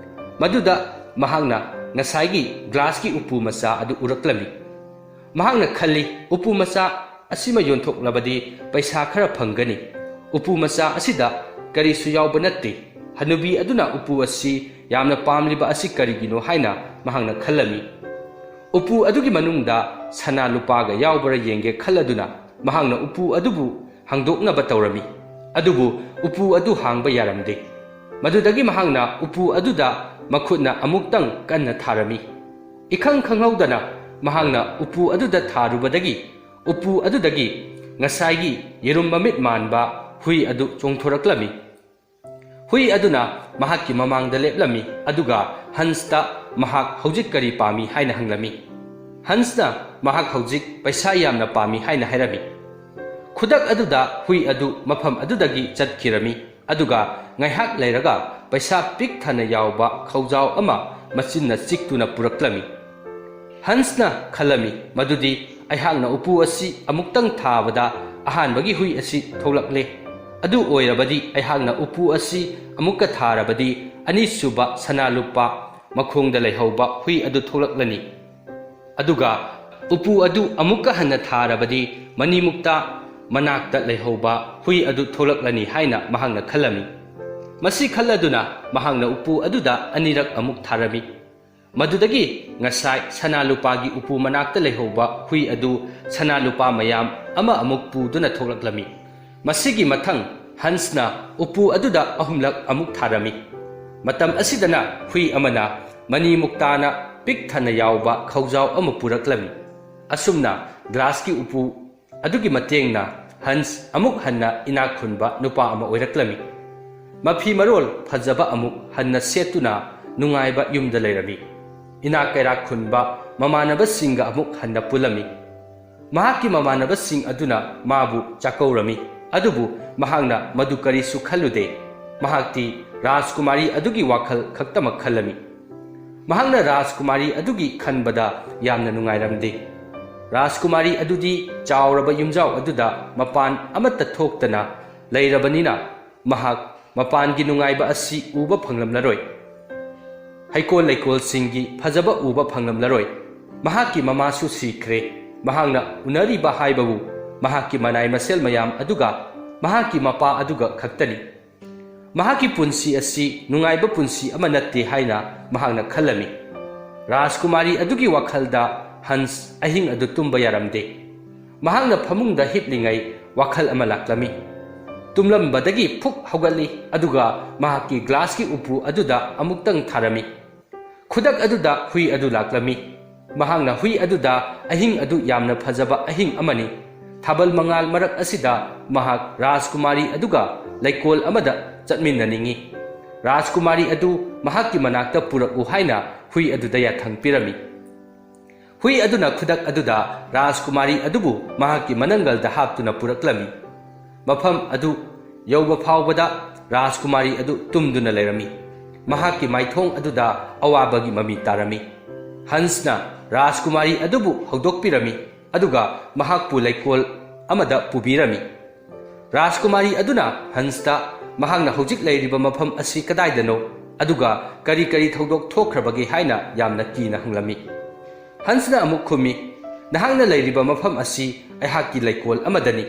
ꯃꯗꯨꯗ ꯃꯍꯥꯛꯅ ꯉꯁꯥꯏꯒꯤ ꯒ꯭ꯂꯥꯁꯀꯤ ꯎꯄꯨ ꯃꯆꯥ ꯑꯗꯨ ꯎꯔꯛꯂꯝꯃꯤ꯫ ꯃꯍꯥꯛꯅ ꯈꯜꯂꯤ, "ꯎꯄꯨ ꯃꯆꯥ ꯑꯁꯤꯃ ꯌꯣꯟꯊꯣꯛꯂꯕꯗꯤ ꯄꯩꯁꯥ ꯈꯔ ꯐꯪꯒꯅꯤ꯫ ꯎꯄꯨ ꯃꯆꯥ ꯑꯁꯤꯗ ꯀꯔꯤꯁꯨ ꯌꯥꯎꯕ ꯅꯠꯇꯦ꯫ ꯍꯅꯨꯕꯤ ꯑꯗꯨꯅ ꯎꯄꯨ ꯑꯁꯤ ꯌꯥꯝꯅ ꯄꯥꯝꯂꯤꯕ ꯑꯁꯤ ꯀꯔꯤꯒꯤꯅꯣ?" ꯍꯥꯏꯅ ꯃꯍꯥꯛꯅ ꯈꯜꯂꯝꯃꯤ꯫ ꯎꯄꯨ ꯑꯗꯨꯒꯤ ꯃꯅꯨꯡꯗ ꯁꯅꯥ ꯂꯨꯄꯥꯒ ꯌꯥꯎꯕ꯭ꯔꯥ ꯌꯦꯡꯒꯦ ꯈꯜꯂꯗꯨꯅ ꯃꯍꯥꯛꯅ ꯎꯄꯨ ꯑꯗꯨꯕꯨ ꯍꯥꯡꯗꯣꯛꯅꯕ ꯇꯧꯔꯝꯃꯤ꯫ ꯑꯗꯨꯕꯨ ꯎꯄꯨ ꯑꯗꯨ ꯍꯥꯡꯕ ꯌꯥꯔꯝꯗꯦ꯫ ꯃꯗꯨꯗꯒꯤ ꯃꯍꯥꯛꯅ ꯎꯄꯨ ꯑꯗꯨꯗ ꯃꯈꯨꯠꯅ ꯑꯃꯨꯛꯇꯪ ꯀꯟꯅ ꯊꯥꯔꯝꯃꯤ꯫ ꯏꯈꯪ ꯈꯪꯍꯧꯗꯅ ꯃꯍꯥꯛꯅ ꯎꯄꯨ ꯑꯗꯨꯗ ꯊꯥꯔꯨꯕꯗꯒꯤ ꯎꯄꯨ ꯑꯗꯨꯗꯒꯤ ꯉꯁꯥꯏꯒꯤ ꯌꯦꯔꯨꯝ ꯃꯃꯤꯠ ꯃꯥꯟꯕ ꯍꯨꯏ ꯑꯗꯨ ꯆꯣꯡꯊꯣꯔꯛꯂꯝꯃꯤ꯫ ꯍꯨꯏ ꯑꯗꯨꯅ ꯃꯍꯥꯛꯀꯤ ꯃꯃꯥꯡꯗ ꯂꯦꯞꯂꯝꯃꯤ, ꯑꯗꯨꯒ ꯍꯟꯁꯇ ꯃꯍꯥꯛ ꯍꯧꯖꯤꯛ ꯀꯔꯤ ꯄꯥꯝꯃꯤ ꯍꯥꯏꯅ ꯍꯪꯂꯝꯃꯤ꯫ ꯍꯟꯁꯅ ꯃꯍꯥꯛ ꯍꯧꯖꯤꯛ ꯄꯩꯁꯥ ꯌꯥꯝꯅ ꯄꯥꯝꯃꯤ ꯍꯥꯏꯅ ꯍꯥꯏꯔꯝꯃꯤ꯫ ꯈꯨꯗꯛ ꯑꯗꯨꯗ ꯍꯨꯏ ꯑꯗꯨ ꯃꯐꯝ ꯑꯗꯨꯗꯒꯤ ꯆꯠꯈꯤꯔꯝꯃꯤ, ꯑꯗꯨꯒ ꯉꯥꯏꯍꯥꯛ ꯂꯩꯔꯒ ꯄꯩꯁꯥ ꯄꯤꯛ ꯊꯟꯅ ꯌꯥꯎꯕ ꯈꯧꯖꯥꯎ ꯑꯃ ꯃꯆꯤꯟꯅ ꯆꯤꯛꯇꯨꯅ ꯄꯨꯔꯛꯂꯝꯃꯤ꯫ ꯍꯟꯁꯅ ꯈꯜꯂꯝꯃꯤ ꯃꯗꯨꯗꯤ, "ꯑꯩꯍꯥꯛꯅ ꯎꯄꯨ ꯑꯁꯤ ꯑꯃꯨꯛꯇꯪ ꯊꯥꯕꯗ ꯑꯍꯥꯟꯕꯒꯤ ꯍꯨꯏ ꯑꯁꯤ ꯊꯣꯛꯂꯛꯂꯦ꯫ ꯑꯗꯨ ꯑꯣꯏꯔꯕꯗꯤ ꯑꯩꯍꯥꯛꯅ ꯎꯄꯨ ꯑꯁꯤ ꯑꯃꯨꯛꯀ ꯊꯥꯔꯕꯗꯤ ꯑꯅꯤꯁꯨꯕ ꯁꯅꯥ ꯂꯨꯄꯥ ꯃꯈꯣꯡꯗ ꯂꯩꯍꯧꯕ ꯍꯨꯏ ꯑꯗꯨ ꯊꯣꯛꯂꯛꯂꯅꯤ꯫ ꯑꯗꯨꯒ ꯎꯄꯨ ꯑꯗꯨ ꯑꯃꯨꯛꯀ ꯍꯟꯅ ꯊꯥꯔꯕꯗꯤ ꯃꯅꯤꯃꯨꯛꯇ ꯃꯅꯥꯛꯇ ꯂꯩꯍꯧꯕ ꯍꯨꯏ ꯑꯗꯨ ꯊꯣꯛꯂꯛꯂꯅꯤ" ꯍꯥꯏꯅ ꯃꯍꯥꯛꯅ ꯈꯜꯂꯝꯃꯤ꯫ ꯃꯁꯤ ꯈꯜꯂꯗꯨꯅ ꯃꯍꯥꯛꯅ ꯎꯄꯨ ꯑꯗꯨꯗ ꯑꯅꯤꯔꯛ ꯑꯃꯨꯛ ꯊꯥꯔꯝꯃꯤ꯫ ꯃꯗꯨꯗꯒꯤ ꯉꯁꯥꯏ ꯁꯅꯥ ꯂꯨꯄꯥꯒꯤ ꯎꯄꯨ ꯃꯅꯥꯛꯇ ꯂꯩꯍꯧꯕ ꯍꯨꯏ ꯑꯗꯨ ꯁꯅꯥ ꯂꯨꯄꯥ ꯃꯌꯥꯝ ꯑꯃ ꯑꯃꯨꯛ ꯄꯨꯗꯨꯅ ꯊꯣꯛꯂꯛꯂꯝꯃꯤ꯫ ꯃꯁꯤꯒꯤ ꯃꯊꯪ ꯍꯟꯁꯅ ꯎꯄꯨ ꯑꯗꯨꯗ ꯑꯍꯨꯝꯂꯛ ꯑꯃꯨꯛ ꯊꯥꯔꯝꯃꯤ꯫ ꯃꯇꯝ ꯑꯁꯤꯗꯅ ꯍꯨꯏ ꯑꯃꯅ ꯃꯅꯤꯃꯨꯛꯇꯥꯅ ꯄꯤꯛ ꯊꯟꯅ ꯌꯥꯎꯕ ꯈꯧꯖꯥꯎ ꯑꯃ ꯄꯨꯔꯛꯂꯝꯃꯤ꯫ ꯑꯁꯨꯝꯅ ꯒ꯭ꯂꯥꯁꯀꯤ ꯎꯄꯨ ꯑꯗꯨꯒꯤ ꯃꯇꯦꯡꯅ ꯍꯟꯁ ꯑꯃꯨꯛ ꯍꯟꯅ ꯏꯅꯥꯛ ꯈꯨꯟꯕ ꯅꯨꯄꯥ ꯑꯃ ꯑꯣꯏꯔꯛꯂꯝꯃꯤ꯫ ꯃꯐꯤ ꯃꯔꯣꯜ ꯐꯖꯕ ꯑꯃꯨꯛ ꯍꯟꯅ ꯁꯦꯠꯇꯨꯅ ꯅꯨꯡꯉꯥꯏꯕ ꯌꯨꯝꯗ ꯂꯩꯔꯝꯃꯤ꯫ ꯏꯅꯥꯛ ꯀꯩꯔꯥꯛ ꯈꯨꯟꯕ ꯃꯃꯥꯟꯅꯕꯁꯤꯡꯒ ꯑꯃꯨꯛ ꯍꯟꯅ ꯄꯨꯜꯂꯝꯃꯤ꯫ ꯃꯍꯥꯛꯀꯤ ꯃꯃꯥꯟꯅꯕꯁꯤꯡ ꯑꯗꯨꯅ ꯃꯥꯕꯨ ꯆꯥꯛꯀꯧꯔꯝꯃꯤ, ꯑꯗꯨꯕꯨ ꯃꯍꯥꯛꯅ ꯃꯗꯨ ꯀꯔꯤꯁꯨ ꯈꯜꯂꯨꯗꯦ꯫ ꯃꯍꯥꯛꯇꯤ ꯔꯥꯖꯀꯨꯃꯥꯔꯤ ꯑꯗꯨꯒꯤ ꯋꯥꯈꯜ ꯈꯛꯇꯃꯛ ꯈꯜꯂꯝꯃꯤ꯫ ꯃꯍꯥꯛꯅ ꯔꯥꯖꯀꯨꯃꯥꯔꯤ ꯑꯗꯨꯒꯤ ꯈꯟꯕꯗ ꯌꯥꯝꯅ ꯅꯨꯡꯉꯥꯏꯔꯝꯗꯦ꯫ ꯔꯥꯖꯀꯨꯃꯥꯔꯤ ꯑꯗꯨꯗꯤ ꯆꯥꯎꯔꯕ ꯌꯨꯝꯖꯥꯎ ꯑꯗꯨꯗ ꯃꯄꯥꯟ ꯑꯃꯠꯇ ꯊꯣꯛꯇꯅ ꯂꯩꯔꯕꯅꯤꯅ, ꯃꯍꯥꯛ ꯃꯄꯥꯟꯒꯤ ꯅꯨꯡꯉꯥꯏꯕ ꯑꯁꯤ ꯎꯕ ꯐꯪꯂꯝꯂꯔꯣꯏ꯫ ꯍꯩꯀꯣꯜ ꯂꯩꯀꯣꯜꯁꯤꯡꯒꯤ ꯐꯖꯕ ꯎꯕ ꯐꯪꯂꯝꯂꯔꯣꯏ꯫ ꯃꯍꯥꯛꯀꯤ ꯃꯃꯥꯁꯨ ꯁꯤꯈ꯭ꯔꯦ꯫ ꯃꯍꯥꯛꯅ ꯎꯅꯔꯤꯕ ꯍꯥꯏꯕꯕꯨ ꯃꯍꯥꯛꯀꯤ ꯃꯅꯥꯏ ꯃꯁꯦꯜ ꯃꯌꯥꯝ ꯑꯗꯨꯒ ꯃꯍꯥꯛꯀꯤ ꯃꯄꯥ ꯑꯗꯨꯒ ꯈꯛꯇꯅꯤ꯫ ꯃꯍꯥꯛꯀꯤ ꯄꯨꯟꯁꯤ ꯑꯁꯤ ꯅꯨꯡꯉꯥꯏꯕ ꯄꯨꯟꯁꯤ ꯑꯃ ꯅꯠꯇꯦ ꯍꯥꯏꯅ ꯃꯍꯥꯛꯅ ꯈꯜꯂꯝꯃꯤ꯫ ꯔꯥꯖꯀꯨꯃꯥꯔꯤ ꯑꯗꯨꯒꯤ ꯋꯥꯈꯜꯗ ꯍꯟꯁ ꯑꯍꯤꯡ ꯑꯗꯨ ꯇꯨꯝꯕ ꯌꯥꯔꯝꯗꯦ꯫ ꯃꯍꯥꯛꯅ ꯐꯃꯨꯡꯗ ꯍꯤꯞꯂꯤꯉꯩ ꯋꯥꯈꯜ ꯑꯃ ꯂꯥꯛꯂꯝꯃꯤ꯫ ꯇꯨꯝꯂꯝꯕꯗꯒꯤ ꯐꯨꯛ ꯍꯧꯒꯠꯂꯤ, ꯑꯗꯨꯒ ꯃꯍꯥꯛꯀꯤ ꯒ꯭ꯂꯥꯁꯀꯤ ꯎꯄꯨ ꯑꯗꯨꯗ ꯑꯃꯨꯛꯇꯪ ꯊꯥꯔꯝꯃꯤ꯫ ꯈꯨꯗꯛ ꯑꯗꯨꯗ ꯍꯨꯏ ꯑꯗꯨ ꯂꯥꯛꯂꯝꯃꯤ꯫ ꯃꯍꯥꯛꯅ ꯍꯨꯏ ꯑꯗꯨꯗ, "ꯑꯍꯤꯡ ꯑꯗꯨ ꯌꯥꯝꯅ ꯐꯖꯕ ꯑꯍꯤꯡ ꯑꯃꯅꯤ꯫ ꯊꯥꯕꯜ ꯃꯉꯥꯜ ꯃꯔꯛ ꯑꯁꯤꯗ ꯃꯍꯥꯛ ꯔꯥꯖꯀꯨꯃꯥꯔꯤ ꯑꯗꯨꯒ ꯂꯩꯀꯣꯜ ꯑꯃꯗ ꯆꯠꯃꯤꯟꯅꯅꯤꯡꯏ꯫ ꯔꯥꯖꯀꯨꯃꯥꯔꯤ ꯑꯗꯨ ꯃꯍꯥꯛꯀꯤ ꯃꯅꯥꯛꯇ ꯄꯨꯔꯛꯎ" ꯍꯥꯏꯅ ꯍꯨꯏ ꯑꯗꯨꯗ ꯌꯥꯊꯪ ꯄꯤꯔꯝꯃꯤ꯫ ꯍꯨꯏ ꯑꯗꯨꯅ ꯈꯨꯗꯛ ꯑꯗꯨꯗ ꯔꯥꯖꯀꯨꯃꯥꯔꯤ ꯑꯗꯨꯕꯨ ꯃꯍꯥꯛꯀꯤ ꯃꯅꯪꯒꯜꯗ ꯍꯥꯞꯇꯨꯅ ꯄꯨꯔꯛꯂꯝꯃꯤ꯫ ꯃꯐꯝ ꯑꯗꯨ ꯌꯧꯕ ꯐꯥꯎꯕꯗ ꯔꯥꯖꯀꯨꯃꯥꯔꯤ ꯑꯗꯨ ꯇꯨꯝꯗꯨꯅ ꯂꯩꯔꯝꯃꯤ꯫ ꯃꯍꯥꯛꯀꯤ ꯃꯥꯏꯊꯣꯡ ꯑꯗꯨꯗ ꯑꯋꯥꯕꯒꯤ ꯃꯃꯤ ꯇꯥꯔꯝꯃꯤ꯫ ꯍꯟꯁꯅ ꯔꯥꯖꯀꯨꯃꯥꯔꯤ ꯑꯗꯨꯕꯨ ꯍꯧꯗꯣꯛꯄꯤꯔꯝꯃꯤ, ꯑꯗꯨꯒ ꯃꯍꯥꯛꯄꯨ ꯂꯩꯀꯣꯜ ꯑꯃꯗ ꯄꯨꯕꯤꯔꯝꯃꯤ꯫ ꯔꯥꯖꯀꯨꯃꯥꯔꯤ ꯑꯗꯨꯅ ꯍꯟꯁꯇ ꯃꯍꯥꯛꯅ ꯍꯧꯖꯤꯛ ꯂꯩꯔꯤꯕ ꯃꯐꯝ ꯑꯁꯤ ꯀꯗꯥꯏꯗꯅꯣ, ꯑꯗꯨꯒ ꯀꯔꯤ ꯀꯔꯤ ꯊꯧꯗꯣꯛ ꯊꯣꯛꯈ꯭ꯔꯕꯒꯦ ꯍꯥꯏꯅ ꯌꯥꯝꯅ ꯀꯤꯅ ꯍꯪꯂꯝꯃꯤ꯫ ꯍꯟꯁꯅ ꯑꯃꯨꯛ ꯈꯨꯝꯃꯤ, "ꯅꯍꯥꯛꯅ ꯂꯩꯔꯤꯕ ꯃꯐꯝ ꯑꯁꯤ ꯑꯩꯍꯥꯛꯀꯤ ꯂꯩꯀꯣꯜ ꯑꯃꯗꯅꯤ꯫